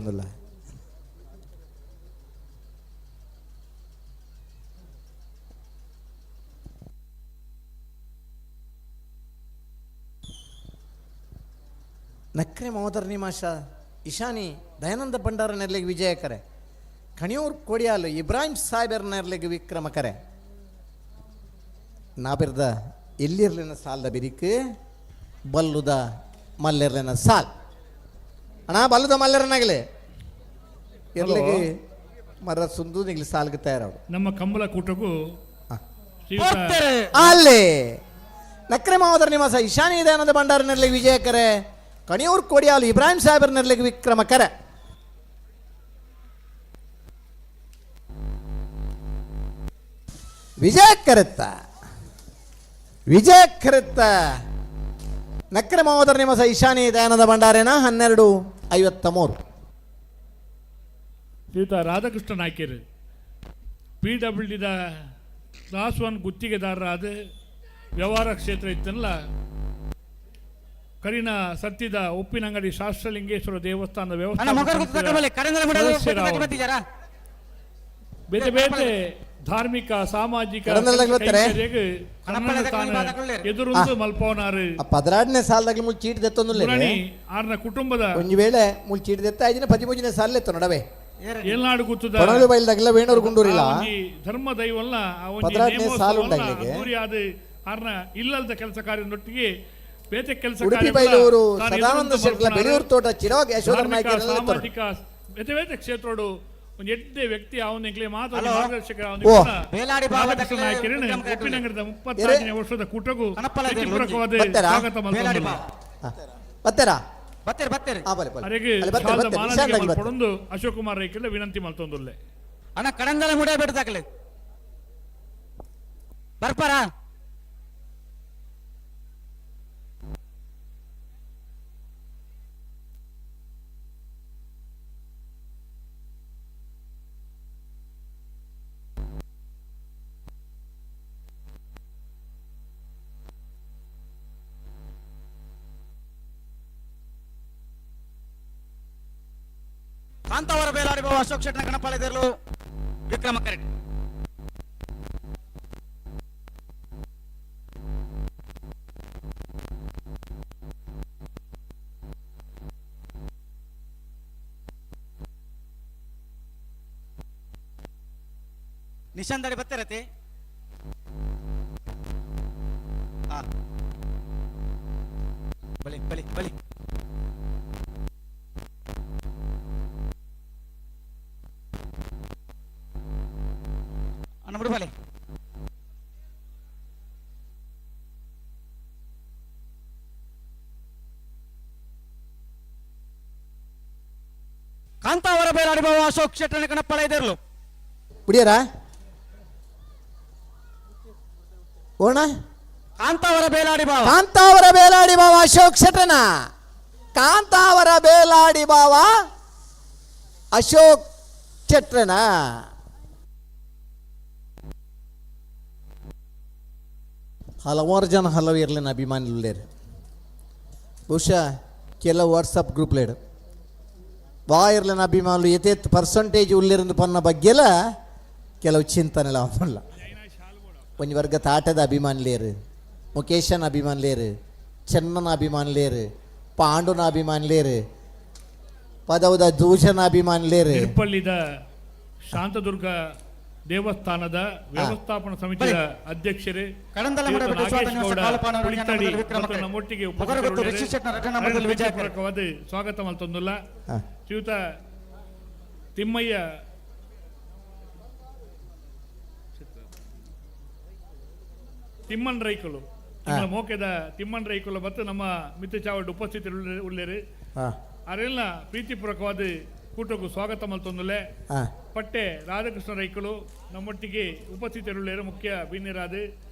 ಒಂದಲ್ಲ. ನಕ್ರೆ ಮೋದರ್ ನಿಮಾಷ ಇಶಾನಿ ದಯಾನಂದ ಭಂಡಾರ ನೆರ್ಲೆಗ್ ವಿಜಯ ಕರೆ, ಕಣಿಯೂರ್ ಕೊಡಿಯಾಲು ಇಬ್ರಾಹಿಂ ಸಾಹೇಬರ್ ನೆರ್ಲೆಗ್ ವಿಕ್ರಮ ಕರೆ. ನಾಬಿರ್ದ ಎಲ್ಲಿರ್ಲಿನ ಸಾಲ್ದ ಬಿರಿಕ್ ಬಲ್ಲುದ ಮಲ್ಲೆರ್ಲಿನ ಸಾಲ್ ಅಣ್ಣ, ಬಲ್ಲುದ ಮಲ್ಲೆರನಾಗಲಿ ಇರ್ಲಿಗೆ ಮರ ಸುಂದು ನಿಗ್ಲಿ ಸಾಲ್ಗೆ ತಯಾರವು. ನಮ್ಮ ಕಂಬಳ ಕೂಟಕ್ಕೂ ಶ್ರೀಯುತ ಅಲ್ಲೇ ನಕ್ರೆ ಮಾವದರ ನಿವಾಸ ಇಶಾನಿ ದಯಾನಂದ ಭಂಡಾರ ನೆರ್ಲಿಗೆ ವಿಜಯ ಕರೆ, ಕಣಿಯೂರ್ ಕೊಡಿಯಾಲು ಇಬ್ರಾಹಿಂ ಸಾಹೇಬರ್ ನೆರ್ಲಿಗೆ ವಿಕ್ರಮ ಕರೆ. ವಿಜಯ ಕರೆತ್ತ, ವಿಜಯ ಕರೆತ್ತ. ನಕ್ರೆ ಮಾವದರ ನಿವಾಸ ಇಶಾನಿ ದಯಾನಂದ ಭಂಡಾರೇನ. 12:53. ಶ್ರೀಯುತ ರಾಧಾಕೃಷ್ಣ ನಾಯ್ಕರು, ಪಿ ಡಬ್ಲ್ಯೂ ಡಿದ ಕ್ಲಾಸ್ 1 ಗುತ್ತಿಗೆದಾರರಾದ ವ್ಯವಹಾರ ಕ್ಷೇತ್ರ ಇತ್ತಲ್ಲ. ಕರಿನ ಸತ್ತಿದ ಉಪ್ಪಿನಂಗಡಿ ಶಾಸ್ತ್ರಲಿಂಗೇಶ್ವರ ದೇವಸ್ಥಾನದ ಅಣ್ಣ ವ್ಯವಸ್ಥಾಪಕ ಮೊಗರು ಸಮಿತಿಯ ತಗೊಂಬಲ್ಲಿ ಕರೆಂದ್ರ ಸದಸ್ಯರಾವರು. ಬಂದಿದ್ದಾರಾ? ಬೇರೆ ಬೇರೆ ಧಾರ್ಮಿಕ, ಸಾಮಾಜಿಕ ಕರಂದ್ರದಾಗ ಬರ್ತಾರೆ? ಕೈಂಕರ್ಯಗ್ ಕಣಪ್ಪಳೆ ತನ್ನನ್ನು ತಾನು ತಗೊಂಡು ಎದುರುಂದು ಮಲ್ಪವನಾರು. ಆ 12ನೇ ಸಾಲದಾಗಲಿ ಮುಳ್ ಚೀಟ್ ದೆತ್ತೊಂದುಲ್ಲೆ. ಪುರಾಣಿ ಆರ್ನ ಕುಟುಂಬದ ಒಂಜಿ ವೇಳೆ ಮುಳ್ ಚೀಟ್ ದೆತ್ತ ಐದಿನ 13ನೇ ಸಾಲ ನಡವೆ. ಏಲ್ನಾಡು ಗುತ್ತದ ಕೊಣಲು ಬೈಲ್ದಾಗಲ ವೇಣೂರು ಗುಂಡೂರಿಲ್ಲ. ಆ ಒಂಜಿ ಧರ್ಮ ದೈವಲ್ಲ, ಆ ಒಂಜಿ 12ನೇ ಸಾಲು ನೇಮೋತ್ಸವವನ್ನ ಉಂಡಾಗ್ಲಿಗೆ. ಅದ್ದೂರಿಯಾದ ಆರ್ನ ಇಲ್ಲಲ್ದ ಕೆಲಸ ಕಾರ್ಯದೊಟ್ಟಿಗೆ ಬೇತೆ ಕೆಲಸ ಉಡುಪಿ ಕಾರ್ಯವನ್ನ ಬೈಲೂರು ತಾನು ಸದಾನಂದ ಎದುರುಂದು ಶೆಟ್ಲ ಮಲ್ಪುನಾರು. ಬೆಳೆಯೂರು ತೋಟ ಚಿರವಾಗ ಯಶೋಧರ ಧಾರ್ಮಿಕ, ನಾಯ್ಕರೆಲ್ಲ. ಸಾಮಾಜಿಕ ಬೇತೆ ಬೇತೆ ಕ್ಷೇತ್ರೋಡು ಒಂದು ಎಡ್ಡೆ ವ್ಯಕ್ತಿ ಅವನಿಗೆ ಮಾತ್ರ ಹಲೋ. ಮಾರ್ಗದರ್ಶಕ. ಓ. ಬೇಲಾಡಿ ಬಾಬಾ ರಾಧಾಕೃಷ್ಣ ತಕ್ಲೆ ನಾಯ್ಕರನ್ನು ವಿಕ್ರಮ್ ಕರೆಕ್ಟ್. ಉಪ್ಪಿನಂಗಡದ 35ನೇ ವರ್ಷದ ಕೂಟಗೂ ಕಣಪ್ಪಲ ದೇವರು ಪ್ರೀತಿಪೂರ್ವಕವಾದ ಬರ್ತಾರಾ? ಸ್ವಾಗತ ಬೇಲಾಡಿ ಮಲ್ತೊಂದುಲ್ಲ. ಬಾಬಾ. ಬರ್ತಾರಾ? ಬತ್ತೀರಿ, ಬತ್ತೀರಿ. ಹಾ, ಬಲೆ ಬಲೆ. ಅರೆಗೆ ಅಲ್ಲಿ ಬರ್ತಾರೆ, ಶಾಲದ ಬರ್ತಾರೆ. ಮಾನಸಿಕ ನಿಶಾಂತ್ ಬರ್ತಾರೆ. ಮಲ್ಪಡೊಂದು ಅಶೋಕ್ ಕುಮಾರ್ ರೈಕಲ್ಡ ವಿನಂತಿ ಮಲ್ತೊಂದುಲ್ಲೆ. ಅಣ್ಣ, ಕಡಂದಲ ಮುಡ ಬಿಡ್ದಾಕಲಿ ಬರ್ಪಾರ? ಕಾಂತಾವರ ಬೇಲಾಡಿ ಬಾಬು ಅಶೋಕ್ ಶೆಟ್ಟನ ಕಣಪಾಳಿದರು ವಿಕ್ರಮ ಕರೆಕ್ಟ್. ನಿಶಾಂದಡಿ ಬರ್ತಿರತಿ. ಹಾ, ಬಲಿ ಬಲಿ ಬಲಿ. ಅಣ್ಣ, ಬಿಡು ಬಲಿ. ಕಾಂತಾವರ ಬೇಲಾಡಿ ಬಾಬು ಅಶೋಕ್ ಶೆಟ್ಟನ ಕಣಪ್ಪಳ ಇದ್ದರು. ಕುಡಿಯರಾ ಓಣ? ಕಾಂತಾವರ ಬೇಲಾಡಿ ಬಾವ. ಕಾಂತಾವರ ಬೇಲಾಡಿ ಬಾವ ಅಶೋಕ್ ಶೆಟ್ಟನ, ಕಾಂತಾವರ ಬೇಲಾಡಿ ಬಾವ ಅಶೋಕ್ ಶೆಟ್ಟನ. ಹಲವಾರು ಜನ ಹಲವು ಇರ್ಲಿನ ಅಭಿಮಾನಿಗಳು. ಬಹುಶಃ ಕೆಲವು ವಾಟ್ಸಪ್ ಗ್ರೂಪ್ಲೇಡು ವಾ ಇರ್ಲಿನ ಅಭಿಮಾನುಲು ಎತೇತ್ ಪರ್ಸೆಂಟೇಜ್ ಉಲ್ಲಿರಂದು ಪನ್ನ ಬಗ್ಗೆಲ ಕೆಲವು ಚಿಂತನೆಲ ಅವಲ್ಲ. ಒಂಜಿ ವರ್ಗ ತಾಟದ ಅಭಿಮಾನಿಲೇರು, ಮುಕೇಶನ ಅಭಿಮಾನಿಲೇರು, ಚೆನ್ನನ ಅಭಿಮಾನಿಲೇರು, ಪಾಂಡುನ ಅಭಿಮಾನಿಲೇರು, ಪದವದ ದೂಷನ ಅಭಿಮಾನಿಲೇರು. ತಿರುಪಳ್ಳಿದ ಶಾಂತದುರ್ಗ ದೇವಸ್ಥಾನದ ವ್ಯವಸ್ಥಾಪನಾ ಸಮಿತಿಯ ಅಧ್ಯಕ್ಷರೇ ಕಡಂದಲ ಶ್ರೀಯುತ ಮಠ ನಾಗೇಶ್ ವಿಶ್ವನಾಥ ಗೌಡ ಕಾಲಪಾನವರು ಪುಳಿತಡಿ ಜನ್ಮದಲ್ಲಿ ವಿಕ್ರಮ ಮತ್ತು ಕರೆ. ನಮ್ಮೊಟ್ಟಿಗೆ ಮೊಗರುಗುತ್ತು ಉಪಸ್ಥಿತರಿದ್ದಾರೆ. ಋಷಿ ಶೆಟ್ಟನ ರಚನಾ ವಿಜಯ ಕರೆ. ಪ್ರೀತಿಪೂರ್ವಕವಾದ ಸ್ವಾಗತ ಮಲ್ತೊಂದುಲ್ಲ. ಶ್ರೀಯುತ ತಿಮ್ಮಯ್ಯ ತಿಮ್ಮನ್ ರೈಕುಲು, ಇಂಗ್ಲ ಮೋಕೆದ ತಿಮ್ಮನ್ ರೈಕುಲು ಮತ್ತು ನಮ್ಮ ಮಿತ್ರ ಚಾವಡ್ ಉಪಸ್ಥಿತರು ಉಳ್ಳೇರು. ಅರೆಲ್ಲ ಪ್ರೀತಿಪೂರ್ವಕವಾದ ಕೂಟಕ್ಕೂ ಸ್ವಾಗತ ಮಲ್ತೊಂದುಲ್ಲೆ. ಪಟ್ಟೆ ರಾಧಾಕೃಷ್ಣ ರೈಕುಲು ನಮ್ಮೊಟ್ಟಿಗೆ ಉಪಸ್ಥಿತರುಳ್ಳೇರು, ಮುಖ್ಯ ಬಿನ್ನಿರಾದ.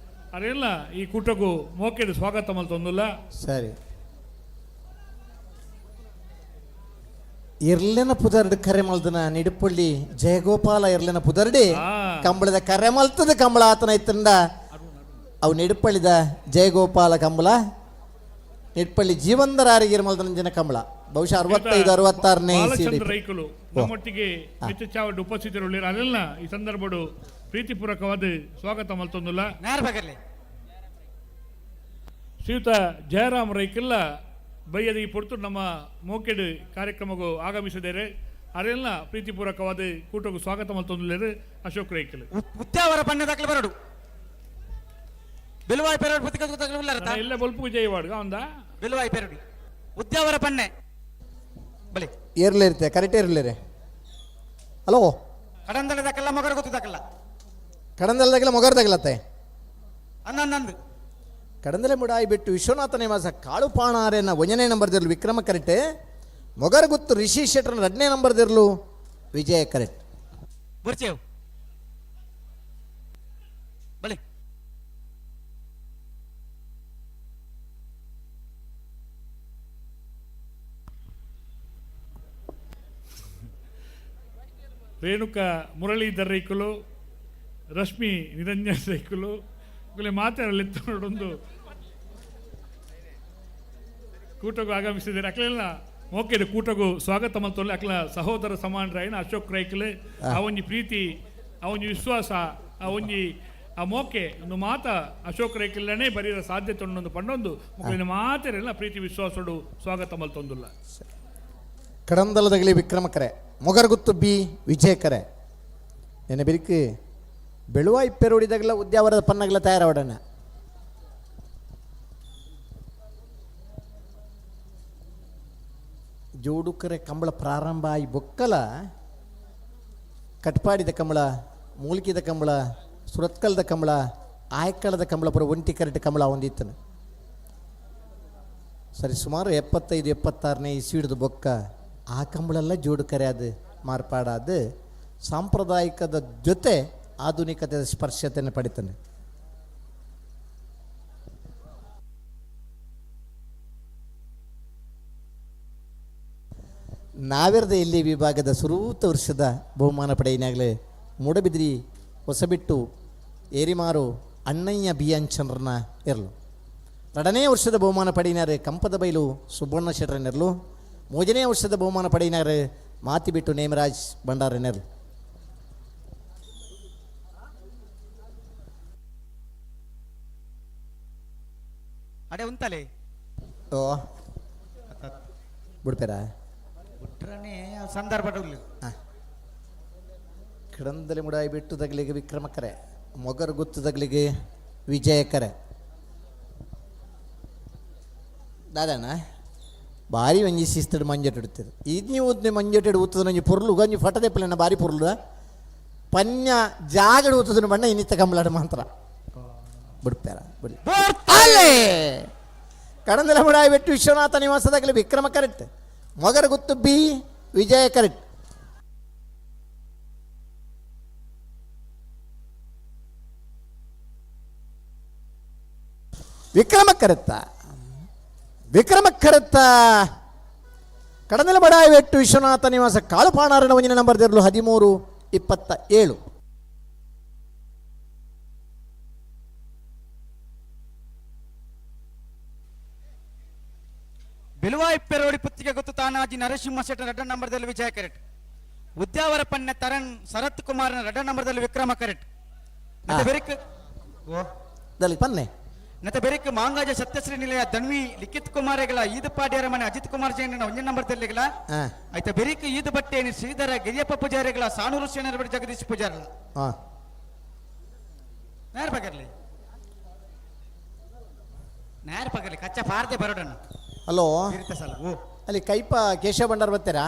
ಅರೆಲ್ಲ ಈ ಕೂಟಕ್ಕೂ ಮೋಕೆದ ಸ್ವಾಗತ ಮಲ್ತೊಂದುಲ್ಲ. ಸರಿ, ಇರ್ಲೆನ ಪುದರ್ಡ್ ಕರೆ ಮಲ್ದನ ನಿಡುಪಳ್ಳಿ ಜಯಗೋಪಾಲ ಇರ್ಲೆನ ಪುದರ್ಡಿ ಕಂಬಳದ ಕರೆ ಮಲ್ತದ ಕಂಬಳ ಆತನ ಇತ್ತಂದ. ಅವು ನಿಡುಪಳ್ಳಿದ ಜಯಗೋಪಾಲ ಕಂಬಳ. ನಿಟ್ಪಳ್ಳಿ ಜೀವಂದರಾರಿಗೆ ಮಲ್ದನಂಜನ ಕಂಬಳ. ಬಹುಶಃ 65 66ನೇ. ಬಾಲಚಂದ್ರ ರೈಕುಲು ನಮ್ಮೊಟ್ಟಿಗೆ ಮಿತ್ತಚಾವಡ್ ಉಪಸ್ಥಿತರುಳ್ಳೇರು. ಅಲ್ಲೆಲ್ಲ ಈ ಸಂದರ್ಭಡು ಪ್ರೀತಿಪೂರ್ವಕವಾದ ಸ್ವಾಗತ ಮಲ್ತೊಂದುಲ್ಲ. ನೇರ ಬಗರ್ಲಿ. ಶ್ರೀಯುತ ಜಯರಾಮ್ ರೈಕುಲ್ಲ ಬಯ್ಯದ ಈ ಪೊರ್ತು ನಮ್ಮ ಮೋಕೆಡ್ ಕಾರ್ಯಕ್ರಮಕ್ಕೂ ಆಗಮಿಸಿದ್ದಾರೆ. ಅರೆಲ್ಲ ಪ್ರೀತಿಪೂರ್ವಕವಾದ ಕೂಟಕ್ಕೂ ಸ್ವಾಗತ ಮಲ್ತೊಂದುಲ್ಲೇರು ಅಶೋಕ್ ರೈಕುಲು. ಉದ್ಯಾವರ ಪನ್ನೆ ದಾಖಲೆ ಬರಡು. ಬಿಲುವಾಯಿ ಪೆರಡು ಪುತ್ತಿಗೆ ತಗಲು ಉಲ್ಲಾರತ. ಎಲ್ಲ ಬೊಲ್ಪು ಜಯವಾಡ್ಗ ಒಂದಾ. ಬಿಲುವಾಯಿ ಪೆರಡು ಉದ್ಯಾವರ ಪನ್ನೆ ಬಲಿ. ಏರ್ಲೇರುತ್ತೆ, ಕರೆಕ್ಟ್ ಏರ್ಲೇರೆ. ಹಲೋ. ಕಡಂದಲೆ ದಾಖಲ ಮಗರ ಗೊತ್ತು ದಾಖಲ. ಕಡಂದಲ್ದಾಗಲ ಮೊಗರ್ದಾಗಲತ್ತೆ. ಅಂದಂದು. ಕಡಂದಲೆ ಮುಡಾಯಿ ಬಿಟ್ಟು ವಿಶ್ವನಾಥ ನಿವಾಸ ಕಾಳುಪಾಣಾರೇನ ಒಂದನೇ ನಂಬರ್ದಿರಲು ವಿಕ್ರಮ ಕರೆಕ್ಟ್. ಮೊಗರಗುತ್ತು ರಿಷಿ ಶೆಟ್ಟರ್ನ ಎರಡನೇ ನಂಬರ್ದಿರಲು ವಿಜಯ ಕರೆಕ್ಟ್. ಬುರ್ಚೇವು ಬಲಿ. ರೇಣುಕ ಮುರಳೀಧರ್ ರೈಕುಲು, ರಶ್ಮಿ ನಿರಂಜನ್ ರೈಕುಲು ಮಾತಾಡಲಿತ್ತು ಕೂಟಗೂ ಆಗಮಿಸಿದ್ದಾರೆ. ಅಕ್ಲೆಲ್ಲ ಮೋಕೆದ ಕೂಟಗೂ ಸ್ವಾಗತ ಮಲ್ತೊಲ್ಲೆ. ಅಕ್ಲ ಸಹೋದರ ಸಮಾನರಾಯಿನ ಅಶೋಕ್ ರೈಕುಲು, ಆ ಒಂಜಿ ಪ್ರೀತಿ, ಆ ಒಂಜಿ ವಿಶ್ವಾಸ, ಆ ಒಂಜಿ ಆ ಮೋಕೆ ಒಂದು ಮಾತ ಅಶೋಕ್ ರೈಕುಲನೇ ಬರೀರ ಸಾಧ್ಯತೆ ಉಂಡೊಂದು ಪಂಡೊಂದು ಮುಕ್ಲಿನ ಮಾತೆರೆಲ್ಲ ಪ್ರೀತಿ ವಿಶ್ವಾಸಡು ಸ್ವಾಗತ ಮಲ್ತೊಂದುಲ್ಲ. ಕಡಂದಲದಗಲಿ ವಿಕ್ರಮ ಕರೆ, ಮೊಗರಗುತ್ತು ಬಿ ವಿಜಯ ಕರೆ. ನೆನೆ ಬಿರಿಕು ಬೆಳುವಾಯಿ ಪೆರುಡಿದಾಗಲ ಉದ್ಯಾವರದ ಪನ್ನಗಲ ತಯಾರಾವಡಣ. ಜೋಡುಕರೆ ಕಂಬಳ ಪ್ರಾರಂಭ ಆಯಿ ಬೊಕ್ಕಲ ಕಟ್ಪಾಡಿದ ಕಂಬಳ, ಮೂಲ್ಕಿದ ಕಂಬಳ, ಸುರತ್ಕಲ್ದ ಕಂಬಳ, ಆಯ್ಕಳದ ಕಂಬಳ ಪುರ ಒಂಟಿ ಕರೆಟ್ ಕಂಬಳ ಒಂದಿತ್ತನು. ಸರಿ ಸುಮಾರು 75 76ನೇ ಇಸ್ವಿಡ್ದು ಬೊಕ್ಕ ಆ ಕಂಬಳೆಲ್ಲ ಜೋಡುಕರೆ ಅದು ಮಾರ್ಪಾಡಾದ ಸಾಂಪ್ರದಾಯಿಕದ ಜೊತೆ ಆಧುನಿಕತೆಯ ಸ್ಪರ್ಶತೆಯನ್ನು ಪಡಿತಾನೆ. ನಾವೆರದ ಇಲ್ಲಿ ವಿಭಾಗದ ಸುರೂತ ವರ್ಷದ ಬಹುಮಾನ ಪಡೆಯಿನಾಗಲೇ ಮೂಡಬಿದ್ರಿ ಹೊಸಬಿಟ್ಟು ಏರಿಮಾರು ಅಣ್ಣಯ್ಯ ಬಿ ಅಂಚನ್ರನ್ನ ಇರಲು. ಎರಡನೇ ವರ್ಷದ ಬಹುಮಾನ ಪಡೆಯಿನಾರೆ ಕಂಪದ ಬೈಲು ಸುಬ್ಬಣ್ಣ ಶೆಟ್ಟರನೆರಲು. ಮೂರನೇ ವರ್ಷದ ಬಹುಮಾನ ಪಡೆಯಿನಾರೆ ಮಾತಿಬಿಟ್ಟು ನೇಮರಾಜ್ ಭಂಡಾರನೆರಲು. ಅಡೆ ಉಂತಲೆ. ಓ ಬಿಡ್ಪೇರ. ಬಿಟ್ರನೆ ಸಂದರ್ಭ. ಕಿಡಂದಲಿ ಮುಡಾಯಿ ಬಿಟ್ಟು ತಗಲಿಗೆ ವಿಕ್ರಮ ಕರೆ, ಮೊಗರು ಗುತ್ತು ತಗಲಿಗೆ ವಿಜಯ ಕರೆ. ದಾದಣ್ಣ ಭಾರಿ ಒಂಜಿ ಶಿಸ್ತಡು ಮಂಜೆಟ್ ಇಡ್ತೀರಿ. ಇದು ಊದ್ನೆ ಮಂಜೆಟೆಡ್ ಊತದ ಒಂಜಿ ಪೊರ್ಲು ಒಂಜಿ ಫಟದೆಪ್ಪಲೆನ ಭಾರಿ ಪೊರ್ಲು ಪನ್ಯ ಜಾಗಡ್ ಊತದ ಬಣ್ಣ ಇನ್ನಿತ್ತ ಕಂಬಳಾಡ ಮಾತ್ರ ಬಿಡ್ಪೇರ ಬಿಡಿ. ಅಲ್ಲೇ ಕಡಂದಲ ಮುಡಾಯಿ ಬೆಟ್ಟು ವಿಶ್ವನಾಥ ನಿವಾಸದಾಗಲಿ ವಿಕ್ರಮ ಕರೆಕ್ಟ್, ಮೊಗರ ಗುತ್ತು ಬಿ ವಿಜಯ ಕರೆಕ್ಟ್. ವಿಕ್ರಮ ಕರೆತ್ತ, ವಿಕ್ರಮ ಕರೆತ್ತ. ಕಡಂದಲ ಬಡಾಯಿ ಬೆಟ್ಟು ವಿಶ್ವನಾಥ ನಿವಾಸ ಕಾಳುಪಾಣಾರನ ಒಂದಿನ ನಂಬರ್ ದಿರಲು 13-27. ಬಿಲುವಾಯಿ ಪೆರೋಡಿ ಪುತ್ತಿಗೆ ಗೊತ್ತು ತಾನಾಜಿ ನರಸಿಂಹ ಶೆಟ್ಟರ್ ರಡ್ಡ ನಂಬರ್ದಲ್ಲಿ ವಿಜಯ ಕರೆಕ್ಟ್. ಉದ್ಯಾವರ ಪನ್ನೆ ತರಣ್ ಶರತ್ ಕುಮಾರ್ನ ರಡ್ಡ ನಂಬರ್ದಲ್ಲಿ ವಿಕ್ರಮ ಕರೆಕ್ಟ್. ಮತ್ತೆ ಬೆರಿಕ್ ದಲ್ಲಿ ಪನ್ನೆ. ಮತ್ತೆ ಬೆರಿಕ್ ಮಾಂಗಾಜ ಸತ್ಯಶ್ರೀ ನಿಲಯ ಧನ್ವಿ ಲಿಖಿತ್ ಕುಮಾರಗಳ ಈದುಪಾಡ್ಯರ ಮನೆ ಅಜಿತ್ ಕುಮಾರ್ ಜೈನ ಒಂದೇ ನಂಬರ್ದಲ್ಲಿಗಳ. ಆಯ್ತಾ, ಬೆರಿಕ್ ಈದು ಬಟ್ಟೆ ಶ್ರೀಧರ ಗಿರಿಯಪ್ಪ ಪೂಜಾರಿಗಳ ಸಾನೂರು ಸೇನರ ಜಗದೀಶ್ ಪೂಜಾರಿಗಳ. ನೇರ ಪಗರ್ಲಿ, ನೇರ ಪಗರ್ಲಿ ಕಚ್ಚ ಪಾರ್ದೆ ಬರೋಡಣ್ಣ. ಹಲೋ. ಸಲ ಓ. ಅಲ್ಲಿ ಕೈಪ ಕೇಶವ ಭಂಡಾರ ಬರ್ತೀರಾ?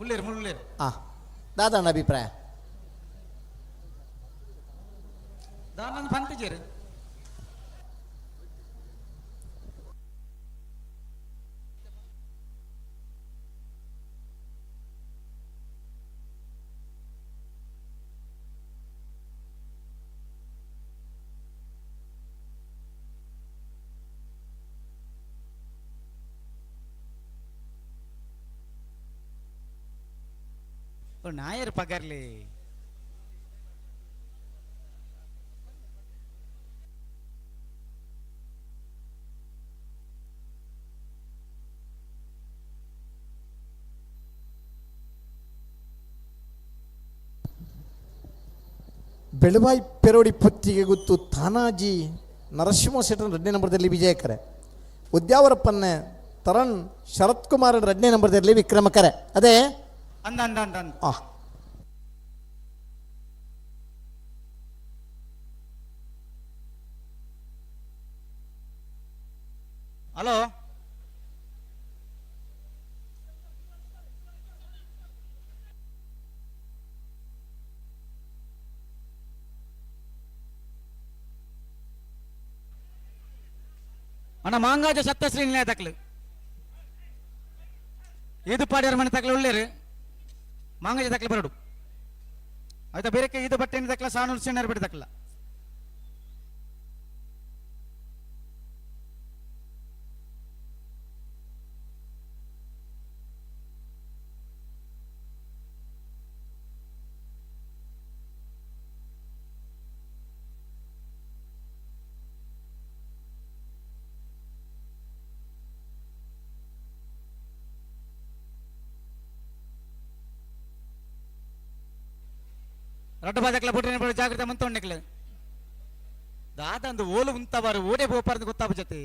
ಉಳ್ಳೇರು ಮುಳ್ಳೇರು. ಹಾಂ, ದಾದಣ್ಣ ಅಭಿಪ್ರಾಯ. ದಾನಂದ್ ಪಂತಜೇರು. ನಾಯರ್ ಪಗರ್ಲಿ. ಬೆಳವಾಯಿ ಪೆರೋಡಿ ಪುತ್ತಿಗೆ ಗೊತ್ತು ತಾನಾಜಿ ನರಸಿಂಹ ಶೆಟ್ಟನ ಎರಡನೇ ನಂಬರ್ದಲ್ಲಿ ವಿಜಯಕರೆ. ಉದ್ಯಾವರಪ್ಪನ್ನೇ ತರಣ್ ಶರತ್ ಕುಮಾರ್ ಎರಡನೇ ನಂಬರ್ದಲ್ಲಿ ವಿಕ್ರಮಕರೆ. ಅದೇ ಅಂದ ಅಂದ ಅಂದ ಅಂದ. ಹಲೋ ಅಣ್ಣ, ಮಾಂಗಾಜ ಸಪ್ತಶ್ರೀ ನಿಲಯ ತಕ್ಲು ಇದು ಪಾಡ್ಯಾರ ಮನೆ ತಕ್ಲು ಉಳ್ಳೇರು ಮಾಂಗಾಜ ತಕ್ಲು ಬರಡು ಆಯ್ತಾ. ಬೇರೆ ಇದು ಬಟ್ಟೆ ತಕ್ಲ ಸಾನೂರು ಸೆಣ್ಣರ್ ಬಿಟ್ಟು ತಕ್ಲ. ರಡ್ಡು ಬಾದಕ್ಲ ಬಿಟ್ರೆ ಬಡ ಜಾಗ್ರತೆ ಮಂತೊಂಡಿಕ್ಲ. ದಾದ ಅಂದು ಓಲು ಉಂತವಾರು ಓಡೆ ಬೋಪಾರ್ದು ಗೊತ್ತಾಪ ಜೊತೆ.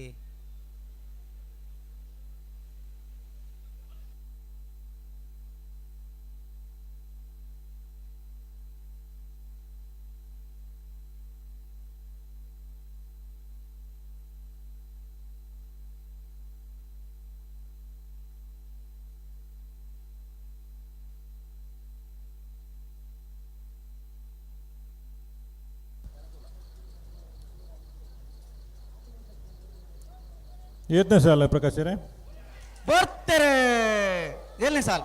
ಏತ್ನೇ ಸಾಲ ಪ್ರಕಾಶರೇ? ಬರ್ತಾರೆ ಎಲ್ಲಿ ಸಾಲ್.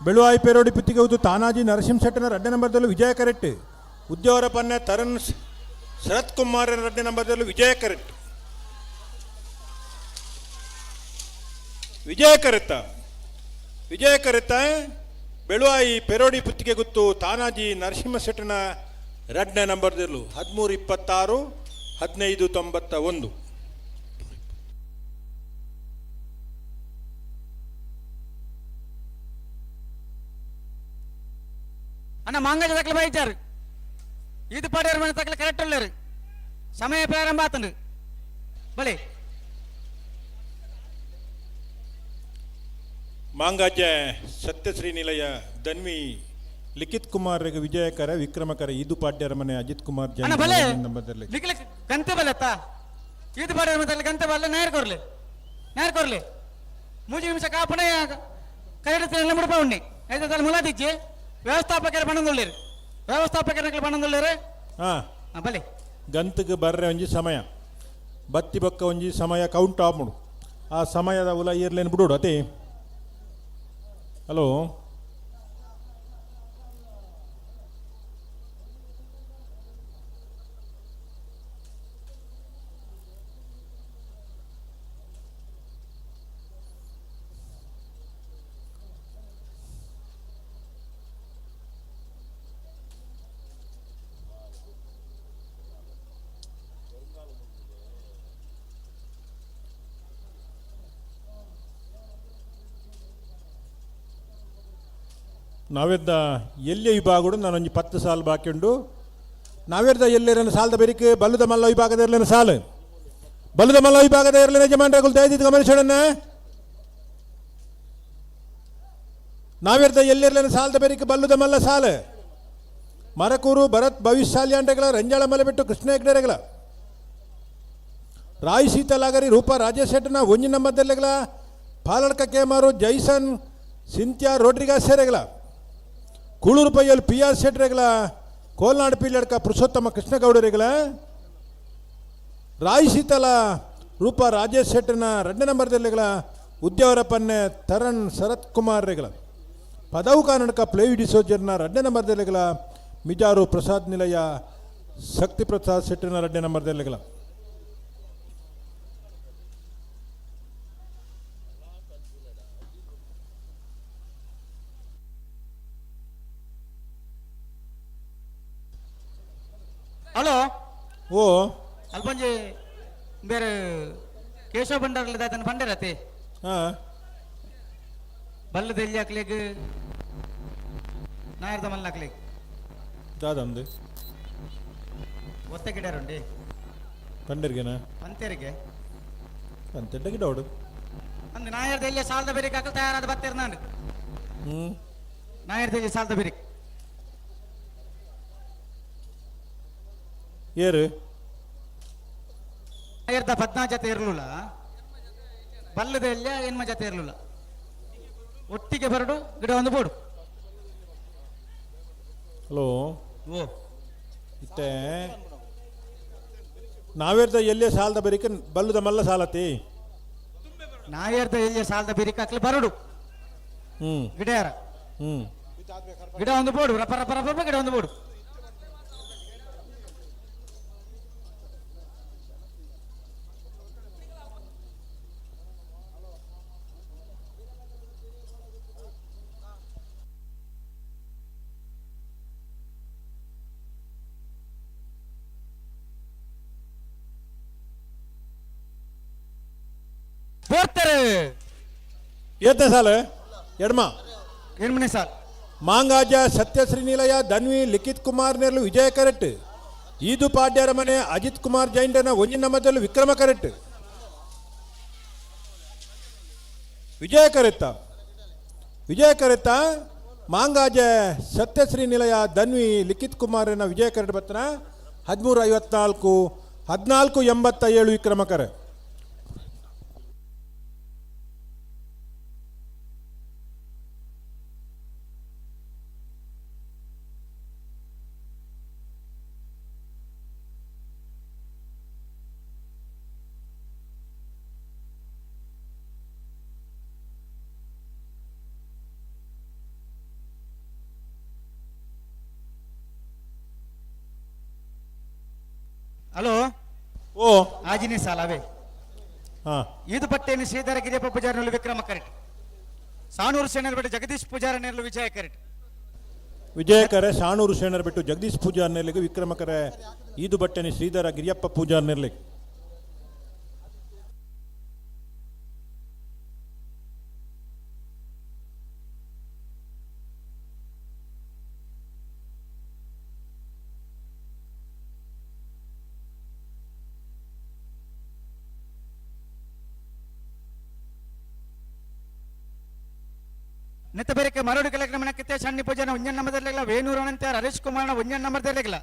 ಬೆಳುವಾಯಿ ಪೇರೋಡಿ ಪುತ್ತಿಗೆ ಹೌದು ತಾನಾಜಿ ನರಸಿಂಹ ಶೆಟ್ಟನ ಎರಡನೇ ನಂಬರ್ದಲ್ಲೂ ವಿಜಯ ಕರೆಕ್ಟ್. ಉದ್ಯವರ ಪನ್ನೆ ತರುಣ್ ಶರತ್ ಕುಮಾರ್ ಎರಡನೇ ನಂಬರ್ದಲ್ಲೂ ವಿಜಯ ಕರೆಕ್ಟ್. ವಿಜಯ ಕರೆತ್ತ, ವಿಜಯ ಕರೆತ್ತ. ಬೆಳುವಾಯಿ ಪೆರೋಡಿ ಪುತ್ತಿಗೆ ಗುತ್ತು ತಾನಾಜಿ ನರಸಿಂಹ ಶೆಟ್ಟನ ಎರಡನೇ ನಂಬರ್ದಲ್ಲೂ 13:26, 15:91. ಅಣ್ಣ, ಮಾಂಗಾಜ ತಕ್ಲ ಬೈಚಾರು ಇದು ಪಾಡ್ಯಾರ ಮನೆ ತಕ್ಲ ಕರೆಕ್ಟ್ ಉಳ್ಳೇರು. ಸಮಯ ಪ್ರಾರಂಭ ಆತಂಡು ಬಳಿ. ಮಾಂಗಾಜ್ಯ ಸತ್ಯಶ್ರೀ ನಿಲಯ ಧನ್ವಿ ಲಿಖಿತ್ ಕುಮಾರ್ ವಿಜಯಕರ ವಿಕ್ರಮಕರ ಇದು ಪಾಡ್ಯರ ಮನೆ ಅಜಿತ್ ಕುಮಾರ್ ಜೈನ್ ಅಣ್ಣ ಬಲೆ ನಂಬರ್ದಲ್ಲಿ. ನಿಖಲ ಗಂತೆ ಬಲತ್ತ ಇದು ಪಾಡ್ಯಾರ ಮನೆ ತಕ್ಲ ಗಂತೆ ಬಲ್ಲ. ನೇರ ಕೊರ್ಲಿ, ನೇರ ಕೊರ್ಲಿ. ಮೂಜಿ ನಿಮಿಷ ಕಾಪಣ ಕರೆಕ್ಟ್ ಮುಡುಪ ಉಣ್ಣಿ ಐದು ಮುಲಾದಿಜ್ಜಿ. ವ್ಯವಸ್ಥಾಪಕರ ಬಣ್ಣದುಳ್ಳೇರು, ವ್ಯವಸ್ಥಾಪಕರ ಬಣ್ಣದುಳ್ಳೇರು. ಹಾ. ಬಲೆ. ಗಂತಕ್ಕೆ ಬರ್ರೆ ಒಂಜಿ ಸಮಯ ಬತ್ತಿ ಬೊಕ್ಕ ಒಂಜಿ ಸಮಯ ಕೌಂಟ್ ಆಪುಂಡು. ಆ ಸಮಯದ ಉಲ ಇರ್ಲೇನು ಬಿಡೋಡು ಅತಿ. ಹಲೋ, ನಾವೆದ್ದ ಎಲ್ಲಿಯ ವಿಭಾಗಡು ನಾನೊಂಜಿ 10 ಸಾಲು ಬಾಕಿ ಉಂಡು. ನಾವೆರ್ದ ಎಲ್ಲೇರನ ಸಾಲದ ಬೆರಿಕೆ ಬಲ್ಲದ ಮಲ್ಲ ವಿಭಾಗದ ಇರಲಿನ ಸಾಲು, ಬಲ್ಲದ ಮಲ್ಲ ವಿಭಾಗದ ಇರಲಿನ ಯಜಮಾನ್ರಗಳು ದಯದಿದ್ದು ಗಮನಿಸೋಣ. ನಾವೆರ್ದ ಎಲ್ಲಿರ್ಲಿನ ಸಾಲದ ಬೆರಿಕೆ ಬಲ್ಲದ ಮಲ್ಲ ಸಾಲು. ಮರಕೂರು ಭರತ್ ಭವಿಷ್ಯ ಸಾಲ್ಯಾಂಡ್ರೆಗಳ ರಂಜಾಳ ಮಲೆ ಬಿಟ್ಟು ಕೃಷ್ಣ ಹೆಗ್ಡೆರೆಗಳ ರಾಯ್ ಶೀತಲಾಗರಿ ರೂಪಾ ರಾಜೇಶ್ ಶೆಟ್ಟನ ಒಂಜಿ ನಂಬರ್ದಲ್ಲೆಗಳ Paladka Kemaru Jason ಸಿಂತ್ಯಾ Rodriguez ಸೇರೆಗಳ Kuloor ಪೈಯಲ್ P ಆರ್ ಶೆಟ್ರೆಗಳ ಕೋಲ್ನಾಡು ಪೀಲಡ್ಕ ಪುರುಷೋತ್ತಮ ಕೃಷ್ಣಗೌಡರಿಗಳ ರಾಯ್ ಶೀತಲ ರೂಪಾ ರಾಜೇಶ್ ಶೆಟ್ಟನ ಎರಡನೇ ನಂಬರ್ದಲ್ಲಿಗಳ ಉದ್ಯವರ ಪನ್ನೆ ತರಣ್ ಶರತ್ ಕುಮಾರ್ ರೆಗಳ ಪದವು ಕರ್ನಾಟಕ ಪ್ಲೇವಿ ಡಿಸೋಜರ್ನ ಎರಡನೇ ನಂಬರ್ದಲ್ಲಿಗಳ ಮಿಜಾರು ಪ್ರಸಾದ್ ನಿಲಯ ಶಕ್ತಿ ಪ್ರಸಾದ್ ಶೆಟ್ಟನ ಎರಡನೇ ನಂಬರ್ದಲ್ಲಿಗಳ. ಹಲೋ. ಓ. ಅಲ್ಪಂಜಿ ಬೇರೆ ಕೇಶವ ಭಂಡಾರ್ಲ ದಾತನ ಪಂಡರತೆ. ಹಾಂ. ಬಲ್ಲದ ಎಲ್ಲಿ ಹಾಕ್ಲಿಕ್, ನಾಯರ್ದ ಮಲ್ಲ ಹಾಕ್ಲಿಕ್. ದಾದಂದು ಒತ್ತೆ ಗಿಡರುಂಡಿ. ಪಂಡರ್ಗೆನಾ? ಪಂತೆರಿಗೆ. ಅಂತೆಡ್ಡ ಗಿಡ ಹೊಡು. ಅಂದು ನಾಯರ್ದ ಎಲ್ಲ ಸಾಲದ ಬೆರಿಕ್ ಅಕಲ್ ತಯಾರಾದ ಬತ್ತಿರ್ನಾಂಡು. ಹ್ಞೂ. ನಾಯರ್ದ ಸಾಲದ ಬೆರಿಕ್. ಏರು? ನಾಯರ್ದ ಪದ್ನಾ ಜತೆ ಇರ್ಲುಲ್ಲ, ಬಲ್ಲದ ಎಲ್ಲ ಎನ್ಮ ಜತೆ ಇರ್ಲುಲ್ಲ. ಒಟ್ಟಿಗೆ ಬರಡು, ಗಿಡ ಒಂದು ಬೋಡು. ಹಲೋ. ಓ. ಇತ್ತೆ ನಾವೇರ್ದ ಎಲ್ಲೇ ಸಾಲದ ಬರಿಕ ಬಲ್ಲುದ ಮಲ್ಲ ಸಾಲತಿ. ನಾಯರ್ದ ಎಲ್ಲಿಯ ಸಾಲದ ಬೆರಿಕ್ ಅಕಲ್ ಬರಡು. ಹ್ಞೂ. ಗಿಡ ಯಾರ? ಹ್ಞೂ. ಗಿಡ ಒಂದು ಬೋಡು, ರಪ ರಪ ರಪ ರಪ ಗಿಡ ಒಂದು ಬೋಡು. ಬೋರ್ತಾರೆ. ಏತನೇ ಸಾಲ? ಎಡ್ಮ. ಎಣ್ಮನೆ ಸಾಲ್. ಮಾಂಗಾಜ ಸತ್ಯಶ್ರೀ ನಿಲಯ ಧನ್ವಿ ಲಿಖಿತ್ ಕುಮಾರ್ ನೆರ್ಲು ವಿಜಯ ಕರೆಕ್ಟ್. ಈದು ಪಾಡ್ಯರ ಮನೆ ಅಜಿತ್ ಕುಮಾರ್ ಜೈಂಡನ ಒಂಜಿನ ಮಧ್ಯದಲ್ಲಿ ವಿಕ್ರಮ ಕರೆಕ್ಟ್. ವಿಜಯ ಕರೆತ್ತ, ವಿಜಯ ಕರೆತ್ತ. ಮಾಂಗಾಜ ಸತ್ಯಶ್ರೀ ನಿಲಯ ಧನ್ವಿ ಲಿಖಿತ್ ಕುಮಾರನ ವಿಜಯ ಕರೆಕ್ಟ್ ಬತ್ತನ. 13:54, 14:87 ವಿಕ್ರಮ ಕರೆ. ಹಲೋ. ಓ. ಆಜಿನೇ ಸಾಲ ಅವೇ. ಹಾಂ. ಈದು ಪಟ್ಟೆಯನ್ನು ಶ್ರೀಧರ ಗಿರಿಯಪ್ಪ ಪೂಜಾರಿನಲ್ಲಿ ವಿಕ್ರಮ ಕರೆಕ್ಟ್. ಸಾನೂರು ಸೇನರ್ ಬಿಟ್ಟು ಜಗದೀಶ್ ಪೂಜಾರಿ ನೆರಳು ವಿಜಯ ಕರೆಕ್ಟ್. ವಿಜಯಕರೆ ಶಾಣೂರು ಶೇಣರ್ ಬಿಟ್ಟು ಜಗದೀಶ್ ಪೂಜಾರ್ ನೆರ್ಲಿಗೆ ವಿಕ್ರಮಕರೆ. ಈದು ಬಟ್ಟೆನಿ ಶ್ರೀಧರ ಗಿರಿಯಪ್ಪ ಪೂಜಾರ್ ನೆರ್ಲಿಗೆ. ನೆತ್ತ ಬೇರೆ ಮರಡು ಕಲಕ್ನ ಮನಕ್ಕೆ ಸಣ್ಣ ಪೂಜಾನ ಒಂಜನ್ ನಂಬರ್ ವೇಣೂರು ಅನಂತ ಹರೀಶ್ ಕುಮಾರ್ನ ಒಂಜನ್ ನಂಬರ್ ದರ್ಲಿಲ್ಲ.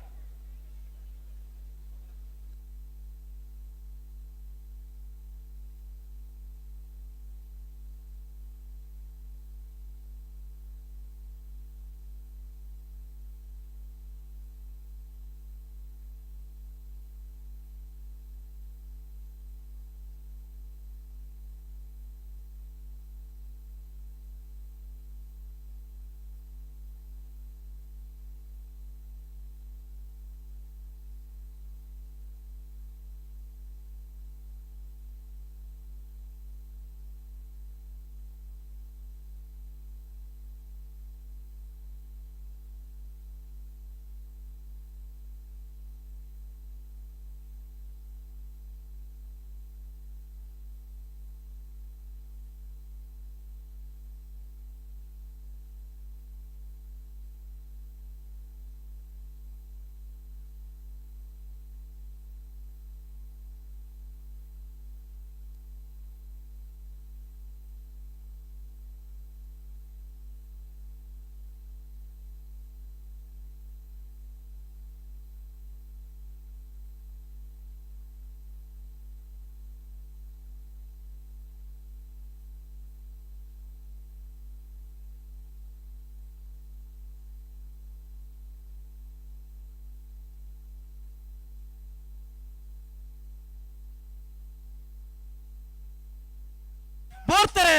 ಬೋರ್ತಾರೆ.